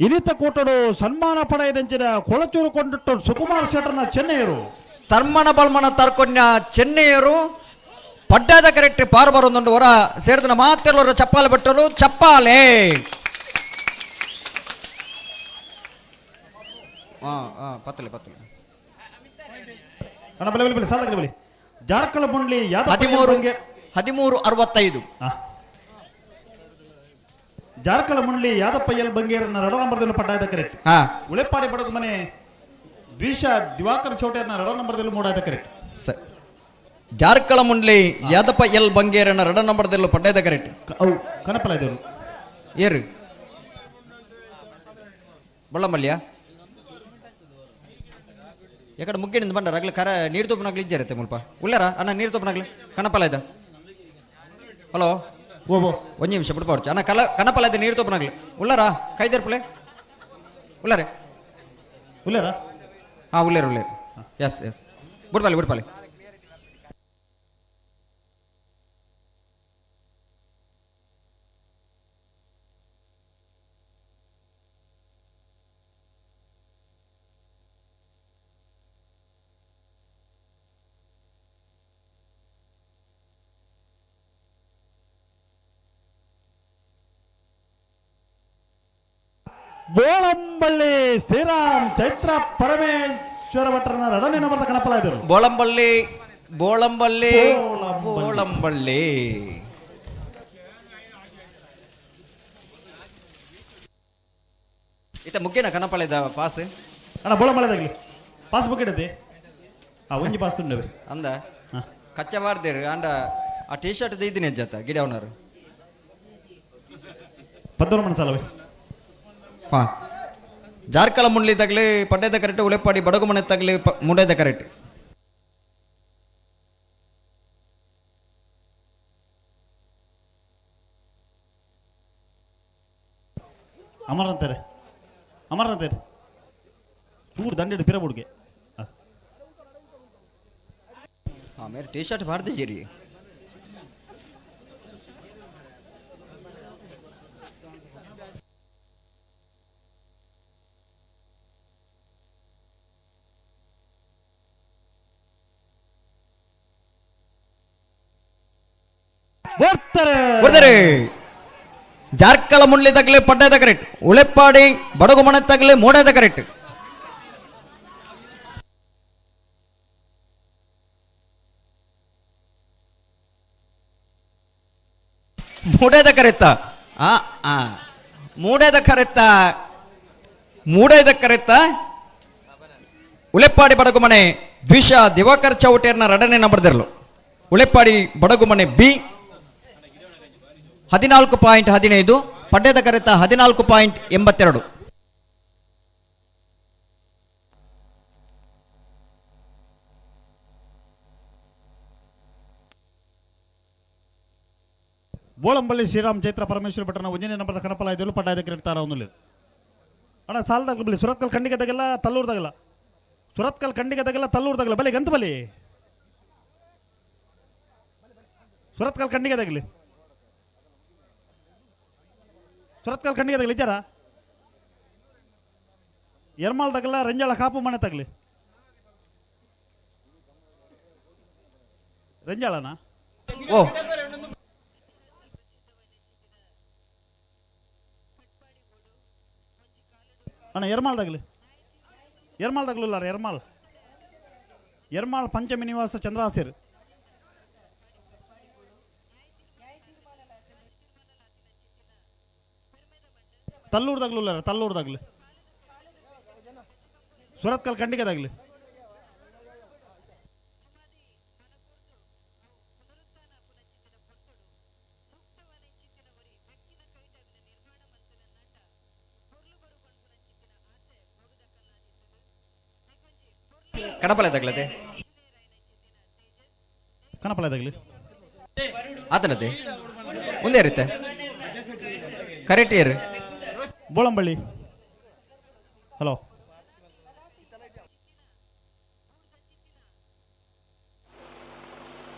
ಇನಿತ ಕೂಟಡು ಸನ್ಮಾನ ಪಡೆಯದಂಚಿನ ಕೊಳಚೂರು ಕೊಂಡಿಟ್ಟು ಸುಕುಮಾರ್ ಶೆಟ್ಟರ್ನ ಚೆನ್ನೈಯರು. ತರ್ಮಣ ಬಲ್ಮಣ ತರ್ಕೊನ್ಯ ಚೆನ್ನೈಯರು ಪಡ್ಡಾದ ಕರೆಕ್ಟ್ ಪಾರು ಬರೊಂದುಂಡು ಹೊರ ಸೇರಿದ ಮಾತೆಲ್ಲರ ಚಪ್ಪಾಲೆ ಬಿಟ್ಟರು ಚಪ್ಪಾಲೆ. ಪತ್ತಲೆ ಪತ್ತಲೆ ಅಣ್ಣ ಬಲೆ ಬಲೆ ಬಲೆ ಸಾಲಗಲಿ ಬಲೆ. ಜಾರ್ಕಳ ಮುಂಡ್ಲಿ ಯಾದಪ್ಪ 13:65. ಜಾರ್ಕಳ ಮುಂಡ್ಲಿ ಯಾದಪ್ಪ ಎಲ್ ಬಂಗೇರನ ರಡ ನಂಬರ್ದಲ್ಲಿ ಪಡ್ಡಾಯ್ದ ಕರೆಕ್ಟ್. ಉಳೆಪಾಡಿ ಬಡಗು ಮನೆ ದ್ವಿಷ ದಿವಾಕರ್ ಚೌಟೆಯನ್ನ ರಡ ನಂಬರ್ದಲ್ಲಿ ಮೂಡಾಯ್ದ ಕರೆಕ್ಟ್. ಜಾರ್ಕಳ ಮುಂಡ್ಲಿ ಯಾದಪ್ಪ ಎಲ್ ಬಂಗೇರನ ರಡ ನಂಬರ್ದಲ್ಲಿ ಪಡ್ಡಾಯ್ದ ಕರೆಕ್ಟ್. ಅವು ಕನಪಲ ಇದ್ದವರು ಏರು ಬಳ್ಳಮಲ್ಯ ಎಕಡೆ ಮುಗ್ಗಿನಿಂದ ಬಂಡ ರಗ್ಲ ಕರ ನೀರು ತೋಪನಾಗ್ಲಿ ಇಜ್ಜಾರತ್ತೆ ಮುಲ್ಪ ಉಳ್ಳಾರ ಅಣ್ಣ ನೀರು ತೋಪನಾಗ್ಲಿ ಕಣಪಲ ಇದ್ದ. ಹಲೋ ಓ ಒಂದು ನಿಮಿಷ ಬಿಡ್ಬಾರ್ದು ಅಣ್ಣ ಕಲ ಕಣಪಲ ಇದ್ದ ನೀರು ತೋಪನಾಗ್ಲಿ ಉಳ್ಳಾರ ಕೈದರ್ಪಲೆ ಉಳ್ಳಾರೆ ಉಳ್ಳಾರ ಹಾಂ ಉಳ್ಳೇರು ಉಳ್ಳೇರು ಎಸ್ ಎಸ್ ಬಿಡ್ಪಾಲಿ ಬಿಡ್ಪಾಲಿ. ಬೋಳಂಬಳ್ಳಿ ಶ್ರೀರಾಮ್ ಚೈತ್ರ ಪರಮೇಶ್ವರ ಭಟ್ರನ ರಡನೆ ನಂಬರ್ದ ಕನಪಲ ಇದ್ದರು. ಬೋಳಂಬಳ್ಳಿ ಬೋಳಂಬಳ್ಳಿ ಬೋಳಂಬಳ್ಳಿ ಇತ ಮುಗ್ಗಿನ ಕನಪಲ ಇದ್ದ ಪಾಸ್. ಅಣ್ಣ ಬೋಳ ಮಳೆದಾಗಲಿ ಪಾಸ್ ಬುಕ್ ಇಡದೆ ಆ ಒಂಜಿ ಪಾಸ್ ಉಂಡವೆ. ಅಂದ ಕಚ್ಚ ಬಾರ್ದೇರು ಅಂಡ ಆ ಟೀ ಶರ್ಟ್ ದೀದಿನಿ ಅಜ್ಜತ್ತ ಗಿಡ ಅವನರು. ಪದ್ದೋರು ಮನಸಾಲವೇ. ಹಾ, ಜಾರ್ಕಳ ಮುಂಡ್ಲಿ ತಗಲಿ ಪಡ್ಡೆದ ಕರೆಕ್ಟ್, ಉಳೆಪಾಡಿ ಬಡಗು ಮನೆ ತಗಲಿ ಮುಂಡೆದ ಕರೆಕ್ಟ್. ಅಮರಂತಾರೆ ಅಮರಂತಾರೆ ಚೂರು ದಂಡೆಡು ಪಿರಬುಡ್ಗೆ. ಹಾಂ, ಮೇರೆ ಟೀ ಶರ್ಟ್ ಬಾರ್ದಿದ್ದೀರಿ. ಬರ್ತಾರೆ. ಬರ್ತಾರೆ. ಜಾರ್ಕಳ ಮುಂಡ್ಲಿ ತಗಲಿ ಪಡ್ಡೆದ ಕರೆಕ್ಟ್, ಉಳೆಪ್ಪಾಡಿ ಬಡಗು ಮನೆ ತಗಲಿ ಮೂಡೇದ ಕರೆಕ್ಟ್. ಮೂಡೇದ ಕರೆತ್ತ ಆ ಆ ಮೂಡೇದ ಕರೆತ್ತ ಮೂಡೇದ ಕರೆತ್ತ ಉಳೆಪ್ಪಾಡಿ ಬಡಗುಮನೆ ದ್ವಿಷ ದಿವಾಕರ್ ಚೌಟೇರ್ನ ರಡನೆ ನಂಬರ್ದಿರಲು. ಉಳೆಪ್ಪಾಡಿ ಬಡಗುಮನೆ ಬಿ 14.15, ಪಡ್ಡೆದ ಕರೆತ 14.82. ಬೋಳಂಬಳ್ಳಿ ಶ್ರೀರಾಮ್ ಚೈತ್ರ ಪರಮೇಶ್ವರ ಭಟ್ಟನ ಒಂಜನೇ ನಂಬರ್ದ ಕನಪಲ ಐದಲು ಪಡ್ಡಾಯದ ಕ್ರೆಡಿಟ್ ಒಂದುಲಿ. ಅಣ್ಣ ಸಾಲದಾಗ ಬಲಿ ಸುರತ್ಕಲ್ ಖಂಡಿಗೆ ತಗಲ್ಲ ತಲ್ಲೂರ್ದಾಗಲ್ಲ, ಸುರತ್ಕಲ್ ಖಂಡಿಗೆ ತಗಲ್ಲ ತಲ್ಲೂರ್ದಾಗಲ್ಲ ಬಲಿ ಗಂತ ಬಲಿ ಸುರತ್ಕಲ್ ಖಂಡಿಗೆ ತಗಲಿ ಸುರತ್ಕಲ್ ಖಂಡಿಗೆ ತಗಲಿ ಇದ್ದಾರ ಎರ್ಮಾಲ್ ತಗಲ್ಲ ರಂಜಾಳ ಕಾಪು ಮನೆ ತಗಲಿ ರಂಜಾಳನ. ಓ ಅಣ್ಣ ಎರ್ಮಾಲ್ ತಗಲಿ ಎರ್ಮಾಲ್ ತಗಲಿಲ್ಲ ಎರ್ಮಾಲ್ ಎರ್ಮಾಲ್ ಪಂಚಮಿ ನಿವಾಸ ಚಂದ್ರಾಸಿರ್ ತಲ್ಲೂರ್ ತಗಲಿಲ್ಲ ತಲ್ಲೂರ್ ತಗಲಿ ಸುರತ್ಕಲ್ ಖಂಡಿಗೆ ತಗಲಿ. ಕಣಪಲೆ ತಗಲತೆ ಕಣಪಲೆ ತಗಲಿ ಆತನತೆ ಮುಂದೆ ಇರುತ್ತೆ ಕರೆಕ್ಟ್ ಇರು. ಬೋಳಂಬಳ್ಳಿ ಹಲೋ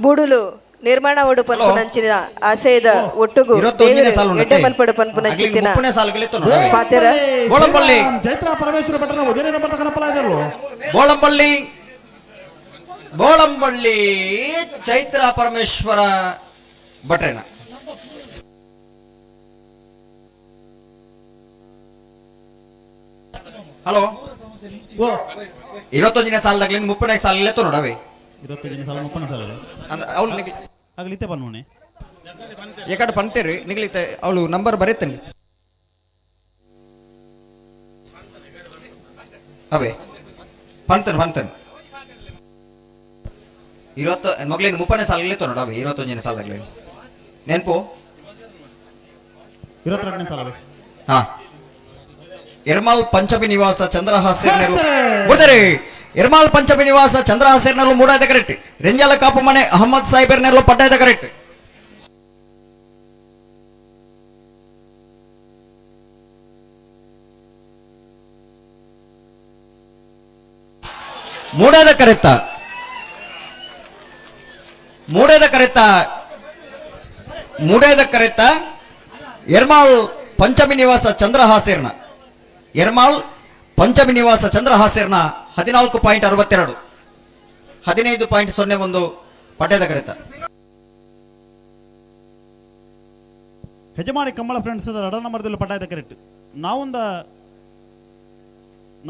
ಬೂಡುಲು ನಿರ್ಮಾಣ ಒಡು ಪನ್ಪುನಂಚಿನ ಆಶಯದ ಒಟ್ಟುಗು 21ನೇ ಸಾಲು ದೇವರು ಎಡ್ಡೆ ಮಲ್ಪಡು ಪನ್ಪುನಂಚಿತ್ತಿನ ಮುಪ್ಪನೇ ಸಾಲುಗಳಿತ್ತು ನೋಡವೆ. ಪಾತೆರ. ಬೋಳಂಬಳ್ಳಿ ಚೈತ್ರ ಪರಮೇಶ್ವರ ಭಟ್ಟನ ಒಂದನೇ ನಂಬರ್ದ ಕನಪಲ ಐದಲು. ಬೋಳಂಬಳ್ಳಿ ಬೋಳಂಬಳ್ಳಿ ಚೈತ್ರ ಪರಮೇಶ್ವರ ಭಟ್ರೇಣ. ಹಲೋ, 21ನೇ ಸಾಲದಾಗ್ಲಿ ಮುಪ್ಪನೇ ಸಾಲಲ್ಲೇ ನೋಡವೆ. 21ನೇ ಸಾಲ ಮುಪ್ಪನೇ ಸಾಲ ಅಂದ ಅವಳು ಆಗಲಿತ್ತೆ ಪನ್ಮನೆ ಎಕಡೆ ಪಂತೇರಿ ನಿಗಲಿತೆ ಅವಳು ನಂಬರ್ ಬರೀತೇನೆ ಅವೇ ಪಂತನ್ ಪಂತನ್ ಇರುವತ್ತ ಮಗ್ಲೇನು ಮುಪ್ಪನೇ ಸಾಲಲ್ಲೇ ನೋಡವೆ 21ನೇ ಸಾಲದಾಗ್ಲಿ ನೆನಪು. 22ನೇ ಸಾಲವೇ. ಹಾ, ಎರ್ಮಾಲ್ ಪಂಚಮಿ ನಿವಾಸ ಚಂದ್ರಹಾಸೇರ್ನೆಲ್ಲ ಬರ್ತಾರೆ. ಎರ್ಮಾಲ್ ಪಂಚಮಿ ನಿವಾಸ ಚಂದ್ರಹಾಸೇರ್ನಲ್ಲೂ ಮೂಡಾಯ್ದ ಕರೆಕ್ಟ್. ರೆಂಜಾಲ ಕಾಪು ಮನೆ ಅಹಮದ್ ಸಾಹೇಬರ್ನೆಲ್ಲೂ ಪಡ್ಡಾಯ್ದ ಕರೆಕ್ಟ್. ಮೂಡಾದ ಕರೆತ್ತ ಮೂಡೇದ ಕರೆತ್ತ ಮೂಡೇದ ಕರೆತ್ತ ಎರ್ಮಾಲ್ ಪಂಚಮಿ ನಿವಾಸ ಚಂದ್ರಹಾಸೇರ್ನ ಎರ್ಮಾಲ್ ಪಂಚಮಿ ನಿವಾಸ ಚಂದ್ರಹಾಸೇರ್ನ 14.62 15.01 ಪಡ್ಯದ ಕರೆತ. ಹೆಜಮಾಡಿ ಕಮ್ಮಳ ಫ್ರೆಂಡ್ಸ್ ರಡ ನಂಬರ್ದಲ್ಲಿ ಪಟ್ಟಾಯ್ದ ಕರೆಕ್ಟ್. ನಾವೊಂದ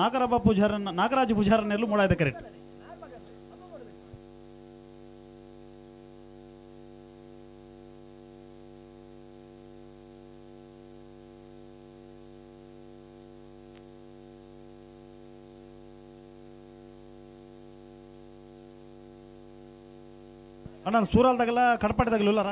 ನಾಗರಬ್ಬ ಪೂಜಾರನ್ನ ನಾಗರಾಜ ಪೂಜಾರನ್ನೆಲ್ಲೂ ಮೂಡಾಯ್ದ ಕರೆಕ್ಟ್. ಅಣ್ಣ ಸೂರಾಲ್ದಾಗಲ್ಲ ಕಡಪಾಟಿದಾಗಲ್ಲ ಇಲ್ಲಾರ?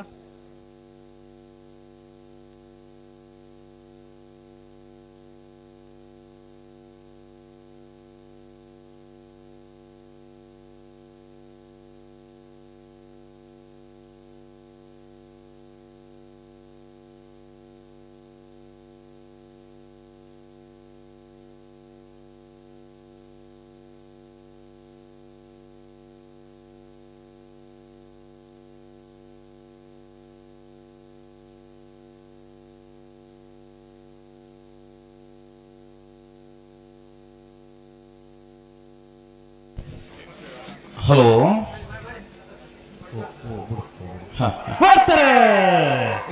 ಹಲೋ.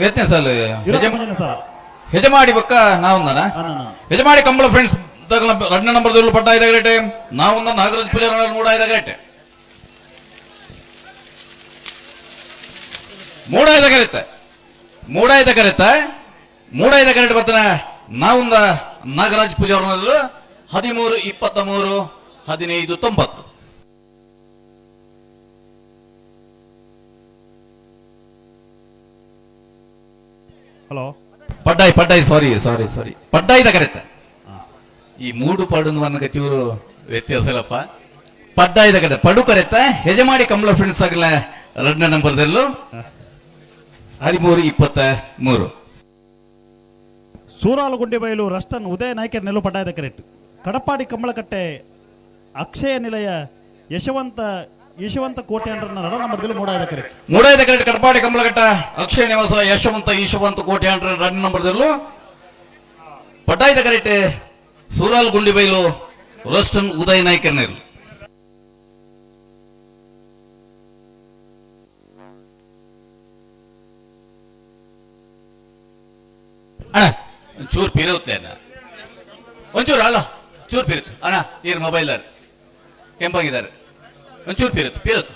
ವ್ಯತ್ಯಾಸ ಯಜಮಾಡಿ ಬಕ್ಕ ನಾವೊಂದನ ಯಜಮಾಡಿ ಕಂಬಳ ಫ್ರೆಂಡ್ಸ್ ರಡ್ನ ನಂಬರ್ ದೊಡ್ಡ ಪಟ್ಟ ಇದಾಗರೇಟೆ ನಾವೊಂದ ನಾಗರಾಜ್ ಪೂಜಾರ ಮೂಡ ಇದಾಗರೇಟೆ ಮೂಡ ಇದಾಗರೈತೆ ಮೂಡ ಇದಾಗರೈತೆ ಮೂಡ ಇದಾಗರೇಟೆ ಬರ್ತಾನೆ ನಾವೊಂದ ನಾಗರಾಜ್ ಪೂಜಾರ 13 23 15 90. ಹಲೋ. ಪಡ್ಡಾಯಿ ಪಡ್ಡಾಯಿ ಸಾರಿ ಸಾರಿ ಸಾರಿ ಪಡ್ಡಾಯಿದ ಕರೆತ ಈ ಮೂಡು ಪಡು ಅನ್ನಕ ಚೂರು ವ್ಯತ್ಯಾಸ ಇಲ್ಲಪ್ಪ. ಪಡ್ಡಾಯಿದ ಕರೆ ಪಡು ಕರೆತ ಯಜಮಾಡಿ ಕಮಲ ಫ್ರೆಂಡ್ಸ್ ಆಗಲ ಎರಡನೇ ನಂಬರ್ದಲ್ಲೂ 13 23. ಸೂರಾಲುಗುಂಡಿ ಬೈಲು ರಷ್ಟನ್ ಉದಯ ನಾಯ್ಕರ್ ನೆಲು ಪಡ್ಡಾಯದ ಕರೆಕ್ಟ್. ಕಡಪಾಡಿ ಕಮ್ಮಳಕಟ್ಟೆ ಅಕ್ಷಯ ನಿಲಯ ಯಶವಂತ ಯಶವಂತ ಕೋಟೆ ಅಂಡ್ರನ್ನ ನಡ ನಂಬರ್ದಲ್ಲಿ ಮೂಡಾಯದ ಕರೆಕ್ಟ್. ಮೂಡಾಯದ ಕರೆಕ್ಟ್ ಕಡಪಾಡಿ ಕಮಲಘಟ್ಟ ಅಕ್ಷಯ ನಿವಾಸ ಯಶವಂತ ಯಶವಂತ ಕೋಟೆ ಅಂಡ್ರ ರನ್ ನಂಬರ್ದಲ್ಲೂ ಪಡ್ಡಾಯದ ಕರೆಕ್ಟ್ ಸೂರಾಲ್ ಗುಂಡಿಬೈಲು ರಷ್ಟನ್ ಉದಯ ನಾಯ್ಕರ್ ನೆಲು. ಅಣ್ಣ ಒಂಚೂರು ಪಿರುತ್ತೆ ಅಣ್ಣ, ಒಂಚೂರು ಅಲ್ಲ ಚೂರು ಪಿರುತ್ತೆ ಅಣ್ಣ. ಏರು ಮೊಬೈಲ್ ಕೆಂಪಾಗಿದ್ದಾರೆ, ಒಂಚೂರು ಪಿರುತ್ತೆ ಪಿರುತ್ತೆ.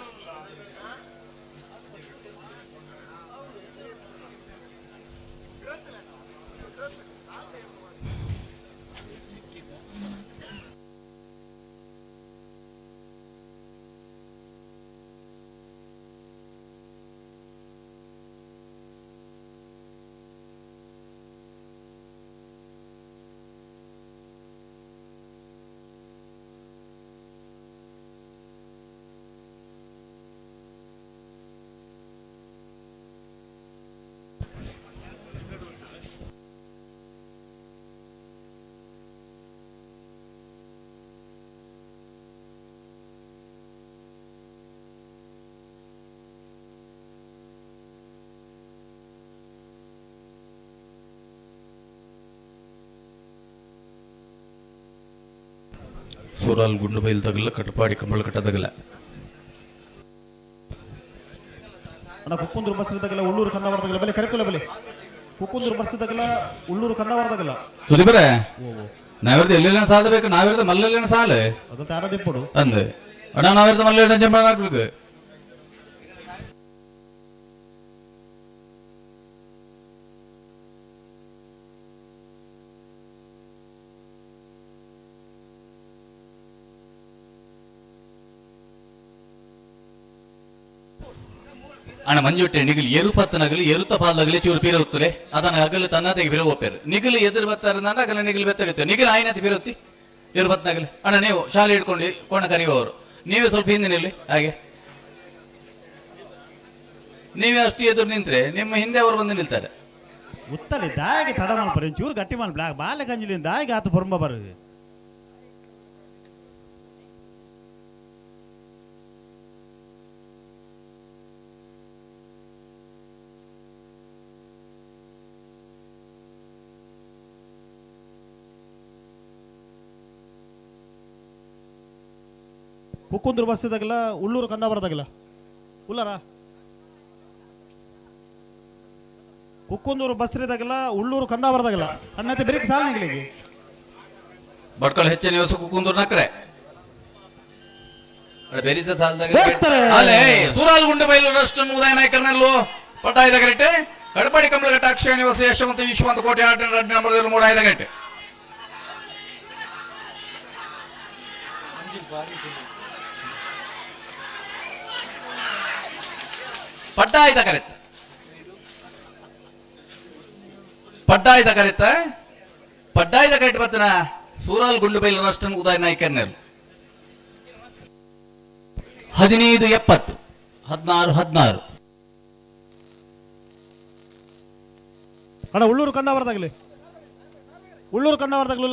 ಸೂರಾಲ್ ಗುಂಡು ಬೈಲ್ ತಗಲ ಕಟಪಾಡಿ ಕಮಲಕಟ್ಟ ತಗಲ. ಅಣ್ಣ ಕುಕ್ಕುಂದೂರು ಬಸ್ ತಗಲ ಉಳ್ಳೂರು ಕಂದವರ ತಗಲ ಬಲೆ ಕರೆತುಲ ಬಲೆ ಕುಕ್ಕುಂದೂರು ಬಸ್ ತಗಲ ಉಳ್ಳೂರು ಕಂದವರ ತಗಲ. ಸುದೀಪರೇ ನಾವಿರ್ದ ಎಲ್ಲೆಲ್ಲ ಸಾಲ ಬೇಕು, ನಾವಿರ್ದ ಮಲ್ಲೆಲ್ಲ ಸಾಲ ಅದು ತಾರದಿಪ್ಪಡು ಅಂದೆ ಅಣ್ಣ. ನಾವಿರ್ದ ಮಲ್ಲೆಲ್ಲ ಜಂಬಳ ಹಾಕ್ಬೇಕು. ಅಣ್ಣ ಮಂಜುಟ್ಟೆ ನಿಗಲು ಎರುಪತ್ತನಗಲು ಎರುತ ಪಾಲ್ದಗಲಿ ಚೂರು ಪೀರ ಹೊತ್ತುಲೆ ಅದನ್ನ ಅಗಲು ತನ್ನತೆಗೆ ಬಿರು ಒಪ್ಪೇರು ನಿಗಲು ಎದುರು ಬತ್ತಾರೆ ನಾಡ ಅಗಲ ನಿಗಲು ಬೆತ್ತರಿತ್ತು ನಿಗಲು ಆಯ್ನತಿ ಬಿರುತ್ತಿ ಎರು ಬತ್ತನಗಲು. ಅಣ್ಣ ನೀವು ಶಾಲೆ ಹಿಡ್ಕೊಂಡು ಕೋಣ ಕರೆಯುವವರು ನೀವೇ ಸ್ವಲ್ಪ ಹಿಂದೆ ನಿಲ್ಲಿ, ಹಾಗೆ ನೀವೇ ಅಷ್ಟು ಎದುರು ನಿಂತ್ರೆ ನಿಮ್ಮ ಹಿಂದೆ ಅವರು ಬಂದು ನಿಲ್ತಾರೆ. ಉತ್ತಲಿ ದಾಯಿಗೆ ತಡ ಮಲ್ಪರೆ ಚೂರು ಗಟ್ಟಿ ಮಲ್ಪ ಬಾಲೆ ಕಂಜಿಲಿ ದಾಯಿಗೆ ಆತ ಬೊರಂಬ ಬರು. ಕುಕ್ಕುಂದೂರು ಬಸ್ ಇದಾಗಲ್ಲ ಉಳ್ಳೂರು ಕಂದಾವರದಾಗಲ್ಲ ಉಳ್ಳಾರ ಕುಕ್ಕುಂದೂರು ಬಸ್ ಇದಾಗಲ್ಲ ಉಳ್ಳೂರು ಕಂದಾವರದಾಗಲ್ಲ ಅಣ್ಣತೆ ಬೆರಿಕ್ ಸಾಲ ನಿಗಲಿಗೆ ಭಟ್ಕಳ ಹೆಚ್ಚು ನಿವಾಸ ಕುಕ್ಕುಂದೂರು ನಕ್ರೆ ಬೆರಿಸ ಸಾಲದಾಗ ಅಲ್ಲೇ ಸೂರಾಲ್ ಗುಂಡು ಬೈಲು ರಷ್ಟು ಉದಯ ನಾಯಕರನಲ್ಲೂ ಪಟ್ಟ ಐದ ಗಂಟೆ ಕಡಪಾಡಿ ಕಮಲಘಟ್ಟ ಅಕ್ಷಯ ನಿವಾಸ ಯಶವಂತ ವಿಶ್ವಂತ ಕೋಟೆ ಆಟ ನಂಬರ್ ಮೂಡ ಐದ ಗಂಟೆ. ಪಡ್ಡಾಯ್ದ ಕರೆತ್ತ ಪಡ್ಡಾಯ್ದ ಕರೆತ್ತ ಪಡ್ಡಾಯ್ದ ಕರೆಟ್ ಬತ್ತನ ಸೂರಾಲ್ ಗುಂಡುಬೈಲ್ ರಾಷ್ಟ್ರನ್ ಉದಯ ನಾಯ್ಕರ್ನೆಲ್ 15 70 16 16. ಅಣ್ಣ ಉಳ್ಳೂರು ಕಂದಾವರದಾಗಲಿ, ಉಳ್ಳೂರು ಕಂದಾವರದಾಗಲಿ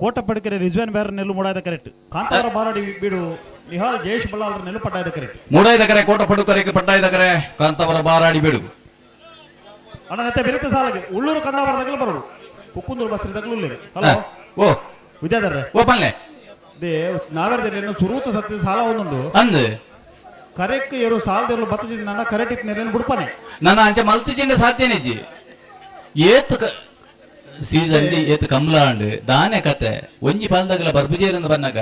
ಕೋಟಪಡಿಕೆರೆ ರಿಜ್ವಾನ್ ಬೇರ ನೆಲ್ಲು ಮೂಡಾಯ್ದ ಕರೆಕ್ಟ್. ಕಾಂತಾರ ಬಾರಾಡಿ ಬೀಡು ನಿಹಾಲ್ ಜಯೇಶ್ ಬಲ್ಲಾಳರ ನೆಲ್ಲು ಪಡ್ಡಾಯ್ದ ಕರೆಕ್ಟ್. ಮೂಡಾಯ್ದ ಕರೆ ಕೋಟ ಪಡುಕರೆಗೆ ಪಡ್ಡಾಯ್ದ ಕರೆ ಕಾಂತಾವರ ಬಾರಾಡಿ ಬೀಡು. ಅಣ್ಣ ನತ್ತೆ ಬೆರೆತ ಸಾಲಗೆ ಉಳ್ಳೂರು ಕಂದಾವರದಾಗಲಿ ಬರೋಡು ಕುಕ್ಕುಂದೂರು ಬಸ್ರಿದಾಗಲೂ ಉಳ್ಳೇರಿ. ಹಲೋ ಓ ವಿದ್ಯಾಧರ ಓ ಪನ್ಲೆ they ನಾವೇರ್ದಲ್ಲಿ ಸುರೂತ ಸತ್ಯ ಸಾಲ ಒಂದೊಂದು ಅಂದ್ ಕರೆಕ್ ಏರು ಸಾಲದೆರಲು ಬತ್ತಜಿಂದ ನನ್ನ ಕರೆಕ್ಟ್ ನೆಲೆಯನ್ನು ಬಿಡ್ಪಾನೆ. ನನ್ನ ಅಂಚೆ ಮಲ್ತಿಜಿಂಡ ಸಾಧ್ಯನೇಜಿ ಏತ್ ಸೀಸನ್ ಏತ್ ಕಮ್ಲಾಂಡ್ ದಾನೆ ಕತೆ ಒಂಜಿ ಪಾಲ್ದಾಗಲ ಬರ್ಬುಜೇರಂದ ಬನ್ನಾಗ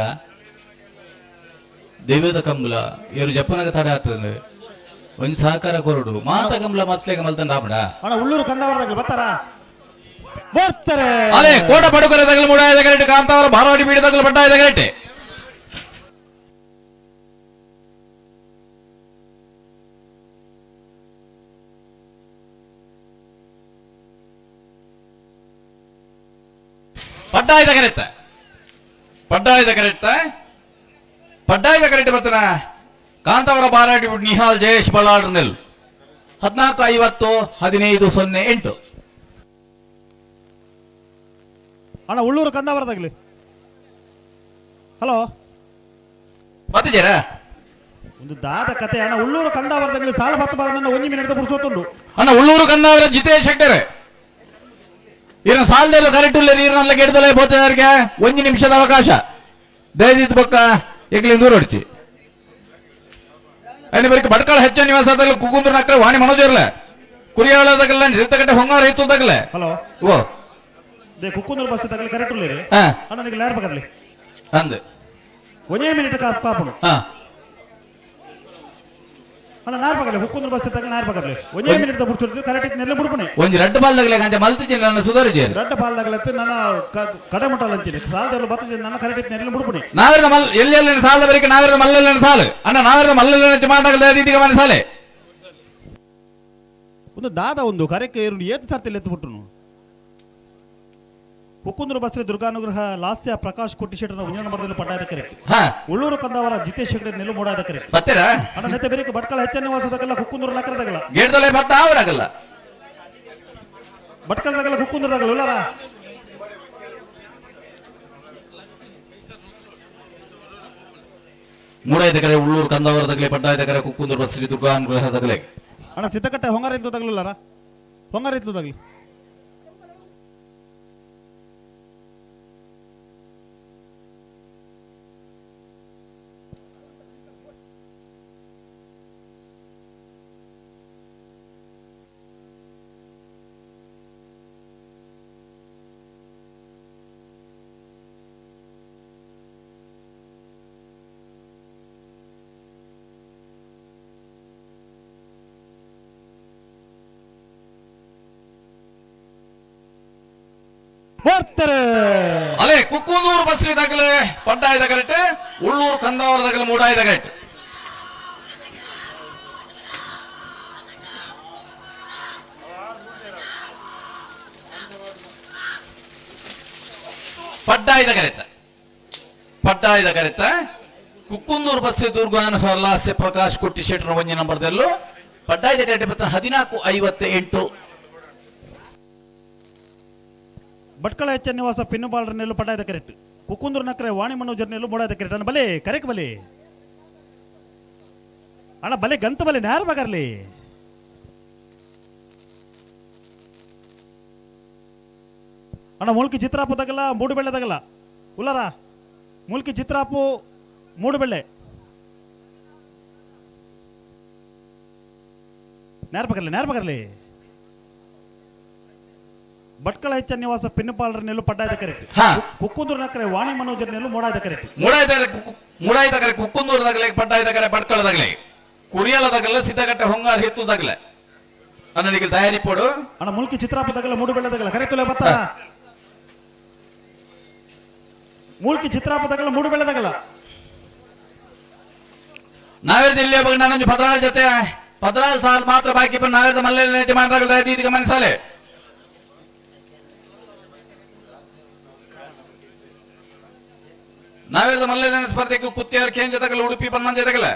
ದೈವದ ಕಂಬಲ ಏರು ಜಪ್ಪನಾಗ ತಡೆ ಆಗ್ತದೆ ಒಂಜಿ ಸಹಕಾರ ಕೊರಡು ಮಾತ ಕಂಬಲ ಮತ್ಲೇಗ ಮಲ್ತಂಡ ಆಪಡ. ಅಣ್ಣ ಉಳ್ಳೂರು ಕಂದಾವರದಾಗಲಿ ಬರ್ತಾರ ಬರ್ತಾರೆ. ಅಲೆ ಕೋಟ ಪಡುಕರೆ ತಗಲು ಮೂಡಾಯದ ಕರೆಕ್ಟ್ ಕಾಂತಾವರ ಬಾರಾಡಿ ಬೀಡಿ ತಗಲು ಪಡ್ಡಾಯದ ಕರೆಕ್ಟ್. ಪಡ್ಡಾಯ್ದ ಕರೆಕ್ಟ್ ಪಡ್ಡಾಯ್ದ ಕರೆಕ್ಟ್ ಪಡ್ಡಾಯ್ದ ಕರೆಕ್ಟ್ ಬರ್ತನ ಕಾಂತಾವರ ಬಾರಾಡಿ ನಿಹಾಲ್ ಜಯೇಶ್ ಬಳ್ಳಾಡ್ರನೆಲ್ 14 50 15 0 8. ಅಣ್ಣ ಉಳ್ಳೂರು ಕಂದಾವರದಾಗಲಿ. ಹಲೋ ಬತ್ತಿದ್ದೀರ ಒಂದು ದಾದ ಕತೆ. ಅಣ್ಣ ಉಳ್ಳೂರು ಕಂದಾವರದಾಗಲಿ ಸಾಲ ಬತ್ತ ಬಾರ ಒಂಜಿ ಮಿನಿಟ್ ಬುಡ್ಸೋತುಂಡು. ಅಣ್ಣ ಉಳ್ಳೂರು ಕಂದಾವರ ಜಿತೇಶ್ ಶೆಟ್ಟರ್ ಇನ್ನ ಸಾಲದಲ್ಲೂ ಕರೆಕ್ಟ್ ಇಲ್ಲ ನೀರಿನಲ್ಲ ಗೆಡ್ದಲೇ ಬೋತದಾರಿಗೆ ಒಂದು ನಿಮಿಷದ ಅವಕಾಶ ದಯದಿದ್ದು ಬೊಕ್ಕ ಎಗ್ಲಿಂದ ದೂರ ಹೊಡಿಚಿ ಅಲ್ಲಿ ಬರೀ ಬಡ್ಕಳ ಹೆಚ್ಚ ನಿವಾಸದಲ್ಲಿ ಕುಕುಂದ್ರ ನಕ್ಕರೆ ವಾಣಿ ಮನೋಜ್ ಇರ್ಲ ಕುರಿಯಾಳದಾಗಲ್ಲ ಸಿದ್ದಗಟ್ಟೆ ಹೊಂಗಾರ ಹಿತ್ತು ತಗಲೆ. ಹಲೋ ಓ they ಕುಕ್ಕುಂದ್ರ ಬಸ್ ತಗಲಿ ಕರೆಕ್ಟ್ ಇಲ್ಲ ಅಣ್ಣ ನಿಮಗೆ ಲೇರ್ ಬಗರ್ಲಿ ಅಂದ್ ಒಂದೇ ಮಿನಿಟ್ ಕಾಪುನು. ಅಣ್ಣ ನಾರ್ ಬಗರ್ಲಿ ಕುಕ್ಕುಂದ್ರ ಬಸ್ ತಗಲಿ ನಾರ್ ಬಗರ್ಲಿ ಒಂದೇ ಮಿನಿಟ್ ಬಿಡ್ತಿರ್ತೀವಿ ಕರೆಕ್ಟ್ ನೆಲ್ಲ ಬಿಡ್ಪಣೆ. ಒಂಜಿ ರಡ್ಡ ಬಾಲ್ದಾಗಲೆ ಗಂಜ ಮಲ್ತಿಜಿ ನನ್ನ ಸುಧಾರಿಜಿ ರಡ್ಡ ಬಾಲ್ದಾಗಲತ್ತೆ ನನ್ನ ಕಡೆ ಮಟ್ಟಲ್ಲ ಅಂತೀನಿ ಸಾಲದಲ್ಲೂ ಬತ್ತಿಜಿ ನನ್ನ ಕರೆಕ್ಟ್ ನೆಲ್ಲ ಬಿಡ್ಪಣೆ. ನಾವಿರದ ಮಲ್ ಎಲ್ಲಿ ಎಲ್ಲಿ ಸಾಲದ ಬರೀಕೆ ನಾವಿರದ ಮಲ್ಲಲ್ಲ ಸಾಲು ಅಣ್ಣ ನಾವಿರದ ಮಲ್ಲಲ್ಲ ಮಾತಾಗದ ಇದೀಗ ಮನೆ ಸಾಲೆ ಒಂದು ದಾದ ಒಂದು ಕರೆಕ್ ಏತ್ ಸರ್ತಿ ಎತ್ತು ಬಿಟ್ರು. ಕುಕ್ಕುಂದ್ರ ಬಸ್ರಿ ದುರ್ಗಾನುಗ್ರಹ ಲಾಸ್ಯ ಪ್ರಕಾಶ್ ಕೊಟ್ಟಿಶೆಟ್ಟರ ಒಂಜನ ನಂಬರ್ದಲ್ಲಿ ಪಡ್ಡಾಯದ ಕರೆಕ್ಟ್. ಉಳ್ಳೂರು ಕಂದಾವರ ಜಿತೇಶ್ ಹೆಗಡೆ ನೆಲ್ಲು ಮೂಡಾಯದ ಕರೆಕ್ಟ್. ಬರ್ತೀರಾ ಅಣ್ಣ ನೆತ್ತೆ ಬೇರೆ ಭಟ್ಕಳ ಹೆಚ್ಚ ನಿವಾಸದಾಗಲ್ಲ ಕುಕ್ಕುಂದ್ರ ನಗರದಾಗಲ್ಲ ಗೇಟ್ದಲ್ಲೇ ಬತ್ತ ಅವರಾಗಲ್ಲ ಭಟ್ಕಳದಾಗಲ್ಲ ಕುಕ್ಕುಂದ್ರದಾಗಲ್ಲ ಉಳ್ಳಾರ. ಮೂಡಾಯ್ದ ಕರೆ ಉಳ್ಳೂರು ಕಂದಾವರದಾಗಲೇ ಪಡ್ಡಾಯ್ದ ಕರೆ ಕುಕ್ಕುಂದ್ರ ಬಸ್ರಿ ದುರ್ಗಾನುಗ್ರಹದಾಗಲೇ. ಅಣ್ಣ ಸಿದ್ದಕಟ್ಟೆ ಹೊಂಗಾರ ಇತ್ತು ತಗಲಿಲ್ಲಾರ ಹೊಂಗಾರ ಇತ್ತು ತಗಲಿ. ಬರ್ತಾರೆ ಅಲೆ ಕುಕ್ಕುಂದೂರು ಬಸ್ರಿ ತಗಲೆ ಪಡ್ಡಾಯ್ದ ಕರೆಕ್ಟ್ ಉಳ್ಳೂರು ಕಂದಾವರದಾಗಲೆ ಮೂಡಾಯ್ದ ಕರೆಕ್ಟ್. ಪಡ್ಡಾಯ್ದ ಕರೆಕ್ಟ್ ಪಡ್ಡಾಯ್ದ ಕರೆಕ್ಟ್ ಕುಕ್ಕುಂದೂರು ಬಸ್ ದುರ್ಗಾನ ಲಾಸ್ಯ ಪ್ರಕಾಶ್ ಕೊಟ್ಟಿ ಶೆಟ್ಟರ್ ಒಂಜಿ ನಂಬರ್ದಲ್ಲೂ ಪಡ್ಡಾಯ್ದ ಕರೆಕ್ಟ್ ಬತ್ತ 14 58. ಭಟ್ಕಳ ಹೆಚ್ಚ ನಿವಾಸ ಪಿನ್ನುಬಾಳರ ನೆಲ್ಲು ಪಡ್ಡಾಯದ ಕರೆಕ್ಟ್. ಕುಕ್ಕುಂದ್ರ ನಕರೆ ವಾಣಿ ಮನೋಜರ್ ನೆಲ್ಲು ಮೂಡಾಯದ ಕರೆಕ್ಟ್. ಅಣ್ಣ ಬಲೆ ಕರೆಕ್ ಬಲೆ ಅಣ್ಣ ಬಲೆ ಗಂತ ಬಲೆ ನ್ಯಾರ ಬಗರ್ಲಿ. ಅಣ್ಣ ಮುಲ್ಕಿ ಚಿತ್ರಾಪು ತಗಲ್ಲ ಮೂಡುಬೆಳ್ಳೆ ತಗಲ್ಲ ಉಲ್ಲಾರ ಮುಲ್ಕಿ ಚಿತ್ರಾಪು ಮೂಡುಬೆಳ್ಳೆ ನ್ಯಾರ ಬಗರ್ಲಿ ನ್ಯಾರ ಬಗರ್ಲಿ. ಭಟ್ಕಳ ಹೆಚ್ಚ ನಿವಾಸ ಪಿನ್ನುಪಾಲರ ನೆಲ್ಲು ಪಡ್ಡಾಯದ ಕರೆಕ್ಟ್. ಕುಕ್ಕುಂದೂರು ನಕರೆ ವಾಣಿ ಮನೋಜರ್ ನೆಲ್ಲು ಮೂಡಾಯದ ಕರೆಕ್ಟ್. ಮೂಡಾಯ್ದ ಕರೆ ಕುಕ್ಕುಂದೂರು ತಗಲೆ ಪಡ್ಡಾಯ್ದ ಕರೆ ಭಟ್ಕಳದಾಗಲೆ ಕುರಿಯಲದಾಗಲ್ಲ ಸಿದ್ದಗಟ್ಟೆ ಹೊಂಗಾರ ಹಿತ್ತು ತಗಲೆ ಅನ್ನನಿಗೆ ತಯಾರಿ ಪೋಡು. ಅಣ್ಣ ಮುಲ್ಕಿ ಚಿತ್ರಾಪ ತಗಲ ಮೂಡುಬೆಳ್ಳೆ ತಗಲ ಕರೆ ತುಲೆ ಬತ್ತಾರ ಮೂಲ್ಕಿ ಚಿತ್ರಾಪ ತಗಲ ಮೂಡುಬೆಳ್ಳೆ ತಗಲ. ನಾವೇರ್ದ ಇಲ್ಲಿ ನಾನೊಂದು 16 ಜೊತೆ 14 ಸಾಲ ಮಾತ್ರ ಬಾಕಿ ನಾವೇರ್ದ ಮಲ್ಲೆ ಯಜಮಾನರಾಗದ ಇದೀಗ ಮನಸಾಲೆ. ನಾವೇರ್ದ ಮಲ್ಲೆ ಸ್ಪರ್ಧೆಗೆ ಕುತ್ತಿಯಾರ್ ಕೇನ್ ಜೊತೆಗಲ್ಲ ಉಡುಪಿ ಪನ್ನೊಂದು ಜೊತೆಗಲ್ಲ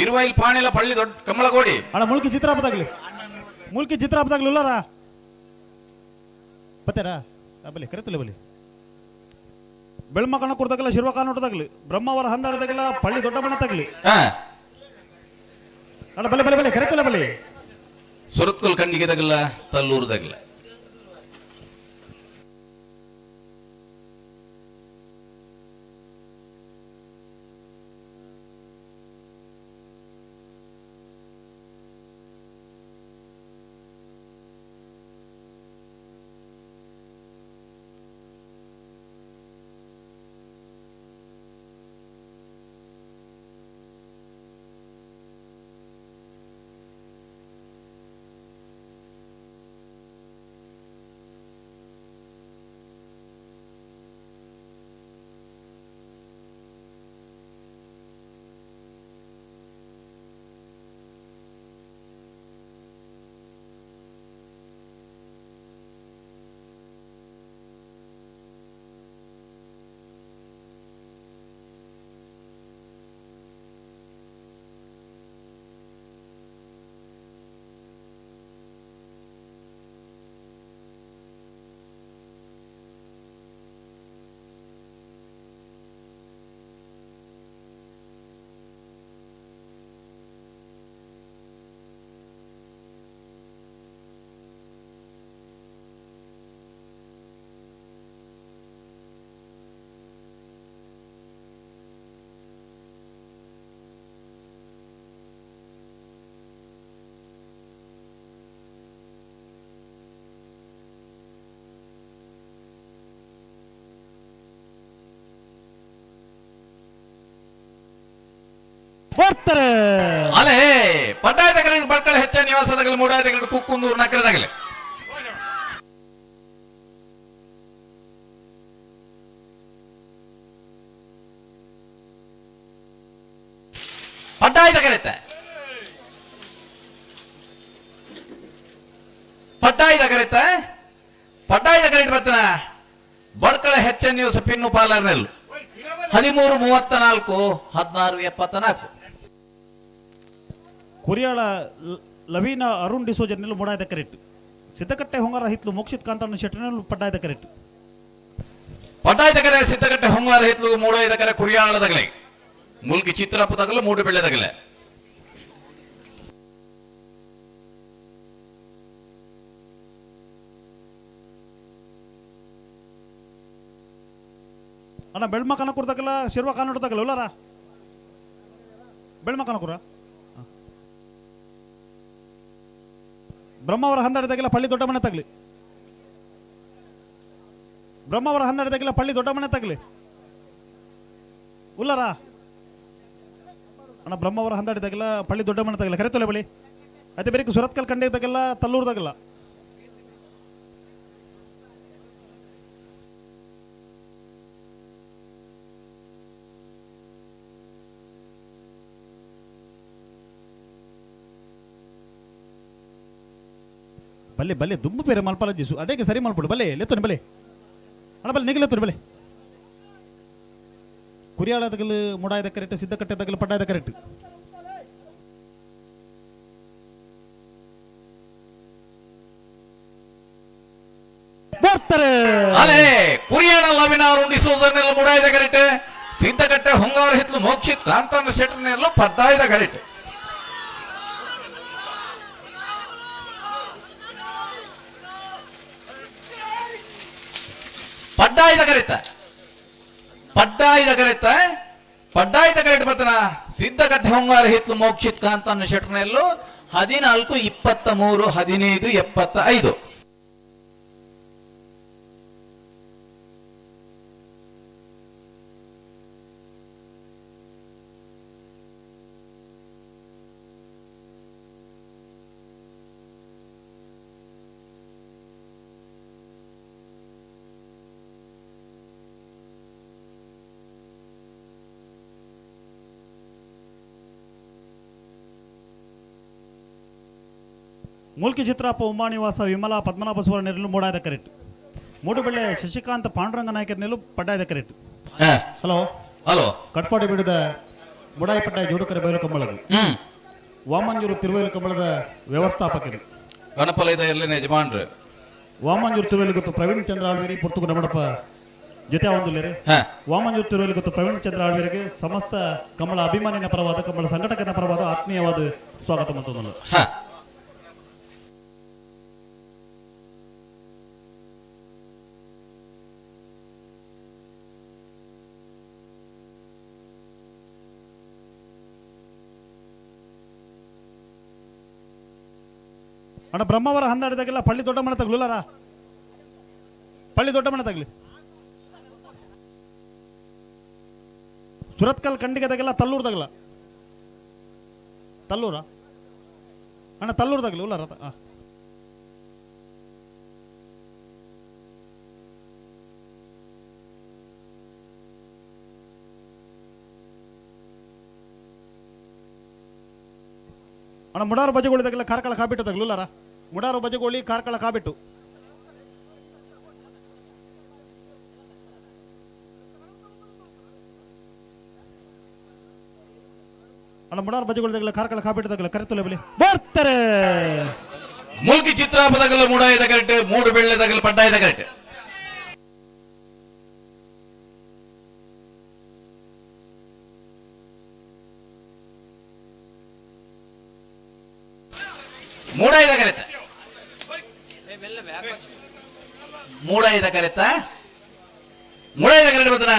ಇರುವೈಲ್ ಪಾಣಿಲ ಪಳ್ಳಿ ದೊಡ್ಡ ಕಮಲಗೋಡಿ. ಅಣ್ಣ ಮುಲ್ಕಿ ಚಿತ್ರಾಪದಾಗ್ಲಿ, ಮುಲ್ಕಿ ಚಿತ್ರಾಪದಾಗ್ಲಿ ಉಲ್ಲಾರ ಬತ್ತಾರ ಬಲಿ ಕರೆತಲ್ಲ ಬಲಿ. ಬೆಳ್ಮ ಕಣ ಕೊಡ್ದಾಗಲ್ಲ ಶಿರ್ವ ಕಾನೋಟದಾಗ್ಲಿ ಬ್ರಹ್ಮವರ ಹಂದಾಡದಾಗಲ್ಲ ಪಳ್ಳಿ ದೊಡ್ಡ ಮನೆ ತಗ್ಲಿ. ಅಣ್ಣ ಬಲೆ ಬಲೆ ಬಲೆ ಕರೆತಲ್ಲ ಬಲಿ. ಸುರತ್ಕಲ್ ಕಣ್ಣಿಗೆ ತಗಲ್ಲ ತಲ್ಲೂರು ತಗಲ್ಲ. ಬರ್ತಾರೆ. ಅಲೆ ಪಟ್ಟಾಯದ ಕಡೆ ಬಡ್ಕಳ ಹೆಚ್ಚ ನಿವಾಸದಾಗಲಿ ಮೂಡಾಯದ ಕಡೆ ಕುಕ್ಕುಂದೂರು ನಗರದಾಗಲಿ. ಪಟ್ಟಾಯದ ಕರೆತ ಪಟ್ಟಾಯದ ಕರೆತ ಪಟ್ಟಾಯದ ಕರೆಟ್ ಬರ್ತನ ಬಡ್ಕಳ ಹೆಚ್ಚ ನಿವಾಸ ಪಿನ್ನು ಪಾಲರ್ನೆಲ್ 13 34 16 74. ಕುರಿಯಾಳ ಲವೀನ ಅರುಣ್ ಡಿಸೋಜರ್ನೆಲ್ಲ ಮೂಡಾಯದ ಕರೆಕ್ಟ್. ಸಿದ್ದಕಟ್ಟೆ ಹೊಂಗಾರ ಹಿತ್ಲು ಮೋಕ್ಷಿತ್ ಕಾಂತಣ್ಣ ಶೆಟ್ಟರ್ನೆಲ್ಲ ಪಟ್ಟಾಯದ ಕರೆಕ್ಟ್. ಪಟ್ಟಾಯದ ಕರೆ ಸಿದ್ದಕಟ್ಟೆ ಹೊಂಗಾರ ಹಿತ್ಲು ಮೂಡಾಯದ ಕರೆ ಕುರಿಯಾಳದಾಗಲೆ ಮುಲ್ಕಿ ಚಿತ್ರಪದಾಗಲ ಮೂಡು ಬೆಳೆದಾಗಲೆ. ಅಣ್ಣ ಬೆಳ್ಮ ಕನಕುರ್ದಾಗಲ್ಲ ಶಿರ್ವ ಕಾನೋಟದಾಗಲ್ಲ ಉಲ್ಲಾರ ಬೆಳ್ಮ ಕನಕುರ ಬ್ರಹ್ಮವರ ಹಂದಾಡಿದಾಗೆಲ್ಲ ಪಳ್ಳಿ ದೊಡ್ಡ ಮನೆ ತಗಲಿ. ಬ್ರಹ್ಮವರ ಹಂದಾಡಿದಾಗೆಲ್ಲ ಪಳ್ಳಿ ದೊಡ್ಡ ಮನೆ ತಗಲಿ ಉಲ್ಲಾರ. ಅಣ್ಣ ಬ್ರಹ್ಮವರ ಹಂದಾಡಿದಾಗೆಲ್ಲ ಪಳ್ಳಿ ದೊಡ್ಡ ಮನೆ ತಗಲಿ ಕರೆತೊಲೆ ಬಳಿ. ಅದೇ ಬೇರೆ ಸುರತ್ಕಲ್ ಕಂಡಿದ್ದಾಗೆಲ್ಲ ತಲ್ಲೂರ್ದಾಗೆಲ್ಲ. ಬಲ್ಲೆ ಬಲ್ಲೆ ದುಂಬು ಬೇರೆ ಮಲ್ಪಲ ಜಿಸು ಅದೇಗೆ ಸರಿ ಮಲ್ಪಡು ಬಲ್ಲೆ ಲೆತ್ತೋನಿ ಬಲ್ಲೆ ಅಣ್ಣ ಬಲ್ಲೆ ನಿಗಲೆತ್ತೋನಿ ಬಲ್ಲೆ. ಕುರಿಯಾಳದಗಲು ಮುಡಾಯದ ಕರೆಕ್ಟ್, ಸಿದ್ದಕಟ್ಟೆದಾಗಲು ಪಡ್ಡಾಯದ ಕರೆಕ್ಟ್. ಬರ್ತಾರೆ. ಅಲೆ ಕುರಿಯಾಣ ಲವಿನ ಅರುಣ್ ಡಿಸೋಜರ್ನೆಲ್ಲ ಮುಡಾಯದ ಕರೆಕ್ಟ್. ಸಿದ್ದಕಟ್ಟೆ ಹೊಂಗಾರ ಹಿತ್ಲು ಮೋಕ್ಷಿತ್ ಕಾಂತಾನ ಶೆಟ್ಟರ್ನೆಲ್ಲ ಪಡ್ಡಾಯದ ಕರೆಕ್ಟ್. ಪಡ್ಡಾಯದ ಕರೆತ ಪಡ್ಡಾಯದ ಕರೆತ ಪಡ್ಡಾಯದ ಕರೆಟ್ ಬರ್ತನ ಸಿದ್ದಕಟ್ಟೆ ಹೊಂಗಾರ ಹಿತ್ಲು ಮೋಕ್ಷಿತ್ ಕಾಂತಾನ ಶೆಟ್ಟರ್ನೆಲ್ಲು 14 23 15 75. ಮೂಲ್ಕಿ ಚಿತ್ರಾಪ ಉಮಾನಿವಾಸ ವಿಮಲಾ ಪದ್ಮನಾಭ ಸುವರ್ಣ ಮೂಡಾಯದ ಕರೆಕ್ಟ್. ಮೂಡುಬೆಳ್ಳೆ ಶಶಿಕಾಂತ್ ಪಾಂಡುರಂಗ ನಾಯಕರ ನೆಲ್ಲು ಪಡ್ಡಾಯದ ಕರೆಕ್ಟ್. ಹಲೋ ಹಲೋ ಕಟ್ಪಾಡಿ ಬಿಡದ ಮುಡಾಯಿ ಪಡ್ಡಾಯ ಜೋಡುಕರೆ ಬಯಲು ಕಂಬಳದ ವಾಮಂಜೂರು ತಿರುವೇಲು ಕಂಬಳದ ವ್ಯವಸ್ಥಾಪಕರು ಗಣಪಲಯದ ಎಲ್ಲಿನ ಯಜಮಾನ್ರು ವಾಮಂಜೂರು ತಿರುವೇಲು ಗೊತ್ತು ಪ್ರವೀಣ್ ಚಂದ್ರ ಆಳ್ವೇರಿ ಪುರ್ತುಗು ನಮಡಪ್ಪ ಜೊತೆ ಒಂದುಲ್ಲೇರಿ. ವಾಮಂಜೂರು ತಿರುವೇಲು ಗೊತ್ತು ಪ್ರವೀಣ್ ಚಂದ್ರ ಆಳ್ವೇರಿಗೆ ಸಮಸ್ತ ಕಮಲ ಅಭಿಮಾನಿನ ಪರವಾದ ಕಮಲ ಸಂಘಟಕನ ಪರವಾದ ಆತ್ಮೀಯವಾದ ಸ್ವಾಗತ ಮತ್ತೊಂದು. ಅಣ್ಣ ಬ್ರಹ್ಮಾವರ ಹಂದಾಡಿದಾಗೆಲ್ಲ ಪಳ್ಳಿ ದೊಡ್ಡ ಮನೆ ತಗ್ಲುಲ್ಲಾರ, ಪಳ್ಳಿ ದೊಡ್ಡ ಮನೆ ತಗ್ಲಿ. ಸುರತ್ಕಲ್ ಖಂಡಿಗೆದಾಗೆಲ್ಲ ತಲ್ಲೂರ್ದಾಗಲ್ಲ, ತಲ್ಲೂರ ಅಣ್ಣ ತಲ್ಲೂರ್ದಾಗಲಿ ಉಲ್ಲಾರ. ಅಣ್ಣ ಮುಡಾರು ಬಜಗೋಳಿದಾಗೆಲ್ಲ ಕಾರ್ಕಳ ಕಾಬಿಟ್ಟು ತಗ್ಲುಲ್ಲಾರ, ಮುಡಾರು ಬಜಗೋಳಿ ಕಾರ್ಕಳ ಕಾಬಿಟ್ಟು. ಅಣ್ಣ ಮುಡಾರು ಬಜಗೋಳಿದಾಗೆಲ್ಲ ಕಾರ್ಕಳ ಕಾಬಿಟ್ಟು ಕರೆತುಲೆ ಬಲಿ ಬರ್ತಾರೆ. ಮೂಲ್ಕಿ ಚಿತ್ರಾಪದಗಲು ಮೂಡಾಯದ ಕರೆಕ್ಟ್, ಮೂಡು ಬೆಳ್ಳೆದಗಲು ಪಡ್ಡಾಯದ ಕರೆಕ್ಟ್. ಮೂಡಾಯದ ಕರೆತ, ಮೂಡಾಯದ ಕರೆತ, ಮೂಡಾಯದ ಕರೆಕ್ಟ್ ಬರ್ತನ.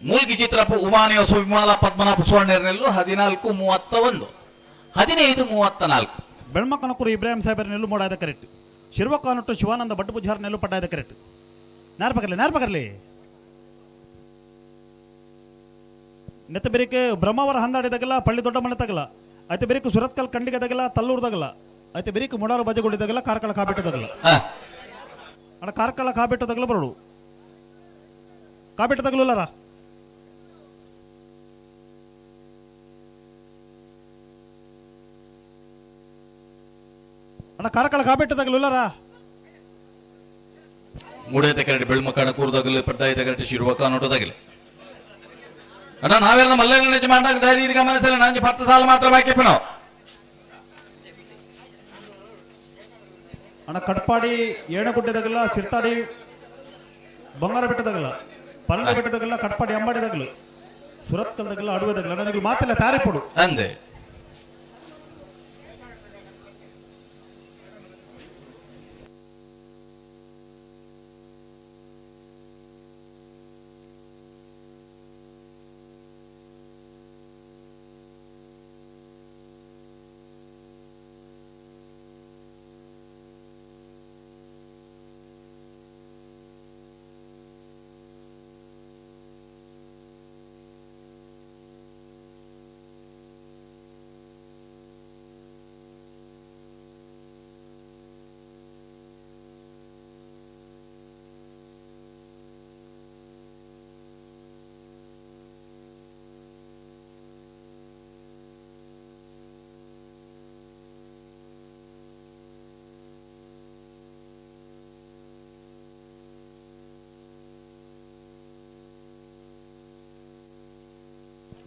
ಮೂಲ್ಕಿ ಚಿತ್ರಪ್ಪ ಉಮಾನಿಯ ಸುವಿಮಾಲ ಪದ್ಮನಾಭ ಸುವರ್ಣನೆಲ್ಲು 14:31, 15:34. ಬೆಳ್ಮಕನಕುರು ಇಬ್ರಾಹಿಂ ಸಾಹೇಬರ ನೆಲ್ಲು ಮೂಡಾಯದ ಕರೆಕ್ಟ್. ಶಿರ್ವಕಾನೊಟ್ಟು ಶಿವಾನಂದ ಭಟ್ಟಪೂಜಾರ್ ನೆಲ್ಲು ಪಡ್ಡಾಯದ ಕರೆಕ್ಟ್. ನೇರ ಪಕರ್ಲಿ, ನೇರ ಪಕರ್ಲಿ. ನೆತ್ತ ಬೆರಿಕೆ ಬ್ರಹ್ಮಾವರ ಹಂದಾಡಿದಾಗಲ್ಲ ಪಳ್ಳಿ ದೊಡ್ಡ ಮನೆ ತಗಲ ಐತೆ ಬೆರಿಕೆ ಸುರತ್ಕಲ್ ಖಂಡಿಗೆದಾಗಲ್ಲ ತಲ್ಲೂರ್ದಾಗಲ್ಲ ಐತೆ ಬೆರಿಕೆ ಮುಡಾರು ಬಜಗುಳಿದಾಗಲ್ಲ ಕಾರ್ಕಳ ಕಾಬಿಟ್ಟದಾಗಲ್ಲ. ಅಣ್ಣ ಕಾರ್ಕಳ ಕಾಬಿಟ್ಟದಾಗಲ್ಲ ಬರೋಡು ಕಾಬಿಟ್ಟದಾಗಲುಲ್ಲಾರ. ಅಣ್ಣ ಕಾರ್ಕಳ ಕಾಬಿಟ್ಟದಾಗಲುಲ್ಲಾರ. ಮೂಡೈತ ಕರೆಕ್ಟ್ ಬೆಳ್ಮಕಾಣ ಕೂರ್ದಾಗಲಿ ಪಡ್ಡಾಯ್ತ ಕರೆಕ್ಟ್ ಶಿರ್ವಕ ನೋಟದಾಗಲಿ. ಅಣ್ಣ ನಾವೆಲ್ಲ ಮಲ್ಲ ಯಜಮಾನ ಧೈರ್ಯ ಗಮನಿಸಲ್ಲ, ನಂಗೆ 10 ಸಾಲ ಮಾತ್ರ ಬಾಕಿ ನಾವು. ಅಣ್ಣ ಕಟ್ಪಾಡಿ ಏಣಗುಡ್ಡೆದಾಗಲ್ಲ ಸಿರ್ತಾಡಿ ಬಂಗಾರ ಬೆಟ್ಟದಾಗಲ್ಲ ಪರಂಗ ಬೆಟ್ಟದಾಗಲ್ಲ ಕಟ್ಪಾಡಿ ಅಂಬಾಡಿದಾಗಲು ಸುರತ್ಕಲ್ದಾಗಲ್ಲ ಅಡುವೆದಾಗಲ್ಲ ನನಗೆ ಮಾತಿಲ್ಲ ತಾರಿಪಡು ಅಂದೆ.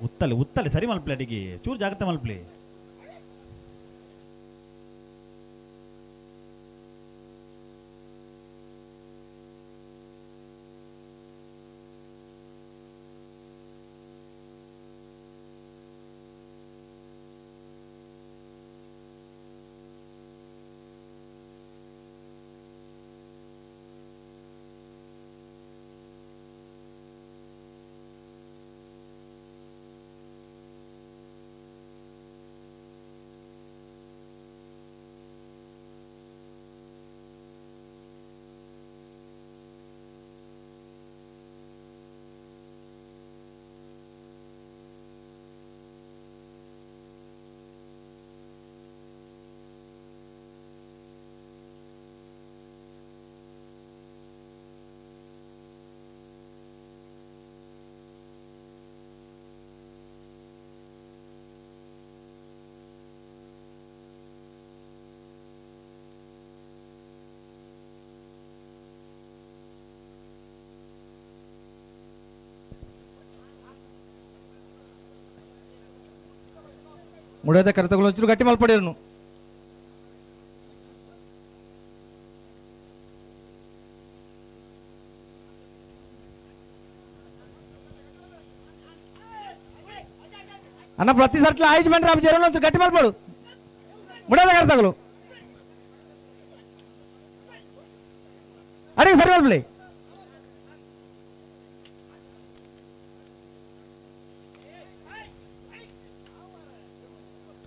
ಉತ್ತಲೆ ಉತ್ತಲೆ ಸರಿ ಮಲ್ಪಲೆ ಅಡಿಗೆ ಚೂರು ಜಾಗ್ರತೆ ಮಲ್ಪಲೆ. ಮುಡದ ಕರೆತಗಳು ಒಂಚೂರು ಗಟ್ಟಿ ಮಲ್ಪಡಿರ್ನು. ಅಣ್ಣ ಪ್ರತಿ ಸರ್ತಿ ಆಯ್ತು ಬಂದ್ರೆ ಆಪ್ ಜೇರನ್ನು ಒಂಚೂರು ಗಟ್ಟಿ ಮಲ್ಪಡು. ಮುಡದ ಕರೆತಗಳು ಅರೆ ಸರಿ ಮಲ್ಪಲಿ.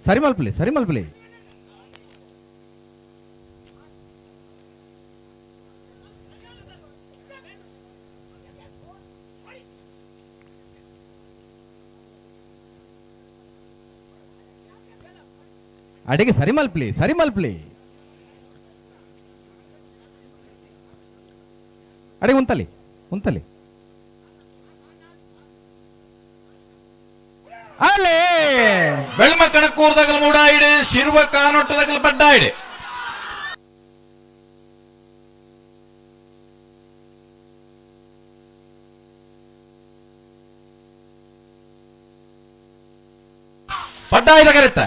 ಸರಿ ಮಲ್ಪಲಿ, ಸರಿ ಮಲ್ಪಲಿ. ಅಡಿಗೆ ಸರಿ ಮಲ್ಪಲಿ, ಸರಿ ಮಲ್ಪಲಿ. ಅಡಿಗೆ ಉಂತಲಿ, ಉಂತಲಿ. ಅಲ್ಲೇ ಬೆಳ್ಮ ಕಣಕೂರ್ದಗಲ್ ಮೂಡಾಯಿಡು, ಶಿರ್ವ ಕಾನೊಟ್ಟದಗಲ್ ಪಡ್ಡಾಯಿಡು. ಪಡ್ಡಾಯ್ದ ಕರೆತ್ತ.